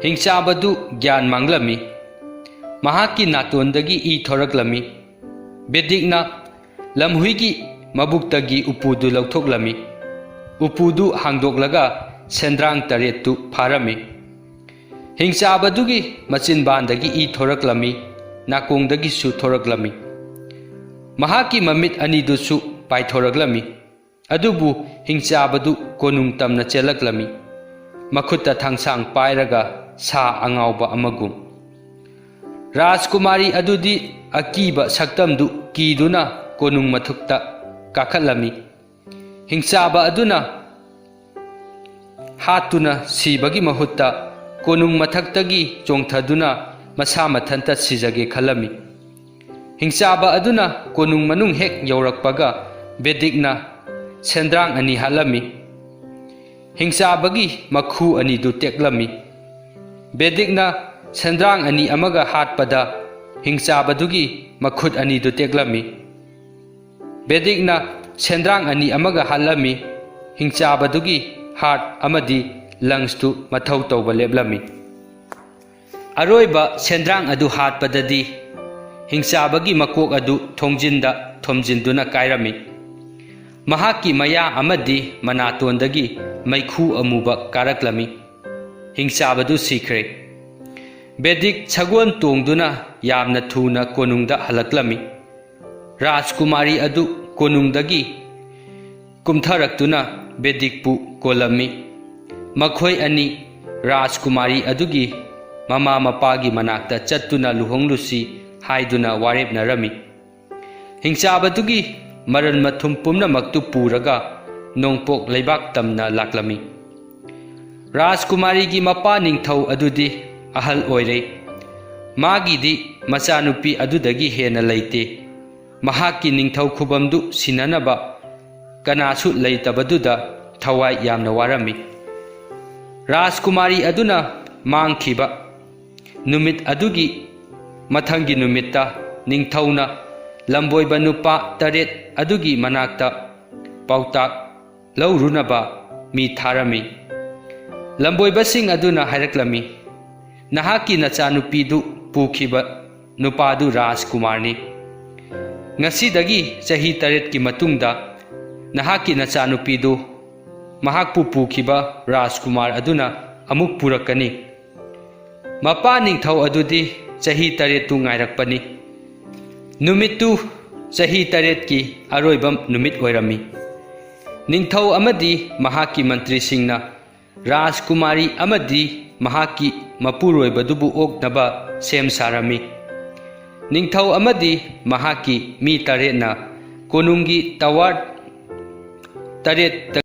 ꯍꯤꯡꯆꯥꯕꯗꯨ ꯒ꯭ꯌꯥꯟ ꯃꯥꯡꯂꯝꯃꯤ꯫ ꯃꯍꯥꯛꯀꯤ ꯅꯥꯇꯣꯟꯗꯒꯤ ꯏ ꯊꯣꯔꯛꯂꯝꯃꯤ꯫ ꯕꯦꯗꯤꯛꯅ ꯂꯝꯍꯨꯏꯒꯤ ꯃꯕꯨꯛꯇꯒꯤ ꯎꯄꯨꯗꯨ ꯂꯧꯊꯣꯛꯂꯝꯃꯤ꯫ ꯎꯄꯨꯗꯨ ꯍꯥꯡꯗꯣꯛꯂꯒ ꯁꯦꯟꯗ꯭ꯔꯥꯡ ꯇꯔꯦꯠꯇꯨ ꯐꯥꯔꯝꯃꯤ꯫ ꯍꯤꯡꯆꯥꯕꯗꯨꯒꯤ ꯃꯆꯤꯟꯕꯥꯟꯗꯒꯤ ꯏ ꯊꯣꯔꯛꯂꯝꯃꯤ, ꯅꯥꯀꯣꯡꯗꯒꯤꯁꯨ ꯊꯣꯔꯛꯂꯝꯃꯤ꯫ ꯃꯍꯥꯛꯀꯤ ꯃꯃꯤꯠ ꯑꯅꯤꯗꯨꯁꯨ ꯄꯥꯏꯊꯣꯔꯛꯂꯝꯃꯤ꯫ ꯑꯗꯨꯕꯨ ꯍꯤꯡꯆꯥꯕꯗꯨ ꯀꯣꯅꯨꯡ ꯇꯝꯅ ꯆꯦꯜꯂꯛꯂꯝꯃꯤ꯫ ꯃꯈꯨꯠꯇ ꯊꯥꯡꯁꯥꯡ ꯄꯥꯏꯔꯒ ꯁꯥ ꯑꯉꯥꯎꯕ ꯑꯃꯒꯨꯝ꯫ ꯔꯥꯖꯀꯨꯃꯥꯔꯤ ꯑꯗꯨꯗꯤ ꯑꯀꯤꯕ ꯁꯛꯇꯝꯗꯨ ꯀꯤꯗꯨꯅ ꯀꯣꯅꯨꯡ ꯃꯊꯛꯇ ꯀꯥꯈꯠꯂꯝꯃꯤ꯫ ꯍꯤꯡꯆꯥꯕ ꯑꯗꯨꯅ ꯍꯥꯠꯇꯨꯅ ꯁꯤꯕꯒꯤ ꯃꯍꯨꯠꯇ ꯀꯣꯅꯨꯡ ꯃꯊꯛꯇꯒꯤ ꯆꯣꯡꯊꯗꯨꯅ ꯃꯁꯥ ꯃꯊꯟꯇ ꯁꯤꯖꯒꯦ ꯈꯜꯂꯝꯃꯤ꯫ ꯍꯤꯡꯆꯥꯕ ꯑꯗꯨꯅ ꯀꯣꯅꯨꯡ ꯃꯅꯨꯡ ꯍꯦꯛ ꯌꯧꯔꯛꯄꯒ ꯕꯦꯗꯤꯛꯅ ꯁꯦꯟꯗ꯭ꯔꯥꯡ ꯑꯅꯤ ꯍꯥꯠꯂꯝꯃꯤ꯫ ꯍꯤꯡꯆꯥꯕꯒꯤ ꯃꯈꯨ ꯑꯅꯤꯗꯨ ꯇꯦꯛꯂꯝꯃꯤ꯫ ꯕꯦꯗꯤꯛꯅ ꯁꯦꯟꯗ꯭ꯔꯥꯡ ꯑꯅꯤ ꯑꯃꯒ ꯍꯥꯠꯄꯗ ꯍꯤꯡꯆꯥꯕꯗꯨꯒꯤ ꯃꯈꯨꯠ ꯑꯅꯤꯗꯨ ꯇꯦꯛꯂꯝꯃꯤ꯫ ꯕꯦꯗꯤꯛꯅ ꯁꯦꯟꯗ꯭ꯔꯥꯡ ꯑꯅꯤ ꯑꯃꯒ ꯍꯥꯠꯂꯝꯃꯤ꯫ ꯍꯤꯡꯆꯥꯕꯗꯨꯒꯤ ꯍꯥꯔꯠ ꯑꯃꯗꯤ ꯂꯪꯁꯇꯨ ꯃꯊꯧ ꯇꯧꯕ ꯂꯦꯞꯂꯝꯃꯤ꯫ ꯑꯔꯣꯏꯕ ꯁꯦꯟꯗ꯭ꯔꯥꯡ ꯑꯗꯨ ꯍꯥꯠꯄꯗꯗꯤ ꯍꯤꯡꯆꯥꯕꯒꯤ ꯃꯀꯣꯛ ꯑꯗꯨ ꯊꯣꯡꯖꯤꯟꯗ ꯊꯣꯝꯖꯤꯟꯗꯨꯅ ꯀꯥꯏꯔꯝꯃꯤ꯫ ꯃꯍꯥꯛꯀꯤ ꯃꯌꯥ ꯑꯃꯗꯤ ꯃꯅꯥꯇꯣꯟꯗꯒꯤ ꯃꯩꯈꯨ ꯑꯃꯨꯕ ꯀꯥꯔꯛꯂꯝꯃꯤ꯫ ꯍꯤꯡꯆꯥꯕꯗꯨ ꯁꯤꯈ꯭ꯔꯦ꯫ ꯕꯦꯗꯤꯛ ꯁꯒꯣꯜ ꯇꯣꯡꯗꯨꯅ ꯌꯥꯝꯅ ꯊꯨꯅ ꯀꯣꯅꯨꯡꯗ ꯍꯜꯂꯛꯂꯝꯃꯤ꯫ ꯔꯥꯖꯀꯨꯃꯥꯔꯤ ꯑꯗꯨ ꯀꯣꯅꯨꯡꯗꯒꯤ ꯀꯨꯝꯊꯔꯛꯇꯨꯅ ꯕꯦꯗꯤꯛꯄꯨ ꯀꯣꯜꯂꯝꯃꯤ꯫ ꯃꯈꯣꯏ ꯑꯅꯤ ꯔꯥꯖꯀꯨꯃꯥꯔꯤ ꯑꯗꯨꯒꯤ ꯃꯃꯥ ꯃꯄꯥꯒꯤ ꯃꯅꯥꯛꯇ ꯆꯠꯇꯨꯅ ꯂꯨꯍꯣꯡꯂꯨꯁꯤ ꯍꯥꯏꯗꯨꯅ ꯋꯥꯔꯦꯞꯅꯔꯝꯃꯤ꯫ ꯍꯤꯡꯆꯥꯕꯗꯨꯒꯤ ꯃꯔꯟ ꯃꯊꯨꯝ ꯄꯨꯝꯅꯃꯛꯇꯨ ꯄꯨꯔꯒ ꯅꯣꯡꯄꯣꯛ ꯂꯩꯕꯥꯛ ꯇꯝꯅ ꯂꯥꯛꯂꯝꯃꯤ꯫ ꯔꯥꯖꯀꯨꯃꯥꯔꯤꯒꯤ ꯃꯄꯥ ꯅꯤꯡꯊꯧ ꯑꯗꯨꯗꯤ ꯑꯍꯜ ꯑꯣꯏꯔꯦ꯫ ꯃꯥꯒꯤꯗꯤ ꯃꯆꯥꯅꯨꯄꯤ ꯑꯗꯨꯗꯒꯤ ꯍꯦꯟꯅ ꯂꯩꯇꯦ꯫ ꯃꯍꯥꯛꯀꯤ ꯅꯤꯡꯊꯧ ꯈꯨꯕꯝꯗꯨ ꯁꯤꯟꯅꯅꯕ ꯀꯅꯥꯁꯨ ꯂꯩꯇꯕꯗꯨꯗ ꯊꯋꯥꯏ ꯌꯥꯝꯅ ꯋꯥꯔꯝꯃꯤ꯫ ꯔꯥꯖꯀꯨꯃꯥꯔꯤ ꯑꯗꯨꯅ ꯃꯥꯡꯈꯤꯕ ꯅꯨꯃꯤꯠ ꯑꯗꯨꯒꯤ ꯃꯊꯪꯒꯤ ꯅꯨꯃꯤꯠꯇ ꯅꯤꯡꯊꯧꯅ ꯂꯝꯕꯣꯏꯕ ꯅꯨꯄꯥ ꯇꯔꯦꯠ ꯑꯗꯨꯒꯤ ꯃꯅꯥꯛꯇ ꯄꯥꯎꯇꯥꯛ ꯂꯧꯔꯨꯅꯕ ꯃꯤ ꯊꯥꯔꯝꯃꯤ꯫ ꯂꯝꯕꯣꯏꯕꯁꯤꯡ ꯑꯗꯨꯅ ꯍꯥꯏꯔꯛꯂꯝꯃꯤ, "ꯅꯍꯥꯛꯀꯤ ꯅꯆꯥꯅꯨꯄꯤꯗꯨ ꯄꯨꯈꯤꯕ ꯅꯨꯄꯥꯗꯨ ꯔꯥꯖꯀꯨꯃꯥꯔꯅꯤ꯫ ꯉꯁꯤꯗꯒꯤ ꯆꯍꯤ ꯇꯔꯦꯠꯀꯤ ꯃꯇꯨꯡꯗ ꯅꯍꯥꯛꯀꯤ ꯅꯆꯥꯅꯨꯄꯤꯗꯨ ꯃꯍꯥꯛꯄꯨ ꯄꯨꯈꯤꯕ ꯔꯥꯖꯀꯨꯃꯥꯔ ꯑꯗꯨꯅ ꯑꯃꯨꯛ ꯄꯨꯔꯛꯀꯅꯤ꯫ ꯃꯄꯥ ꯅꯤꯡꯊꯧ ꯑꯗꯨꯗꯤ ꯆꯍꯤ ꯇꯔꯦꯠꯇꯨ ꯉꯥꯏꯔꯛꯄꯅꯤ꯫ ꯅꯨꯃꯤꯠꯇꯨ ꯆꯍꯤ ꯇꯔꯦꯠꯀꯤ ꯑꯔꯣꯏꯕ ꯅꯨꯃꯤꯠ ꯑꯣꯏꯔꯝꯃꯤ꯫ ꯅꯤꯡꯊꯧ ꯑꯃꯗꯤ ꯃꯍꯥꯛꯀꯤ ꯃꯟꯇ꯭ꯔꯤꯁꯤꯡꯅ ꯔꯥꯖꯀꯨꯃꯥꯔꯤ ꯑꯃꯗꯤ ꯃꯍꯥꯛꯀꯤ ꯃꯄꯨꯔꯣꯏꯕꯗꯨꯕꯨ ꯑꯣꯛꯅꯕ ꯁꯦꯝ ꯁꯥꯔꯝꯃꯤ꯫ ꯅꯤꯡꯊꯧ ꯑꯃꯗꯤ ꯃꯍꯥꯛꯀꯤ ꯃꯤ ꯇꯔꯦꯠꯅ ꯀꯣꯅꯨꯡꯒꯤ ꯇꯋꯥꯔ ꯇꯔꯦꯠꯇ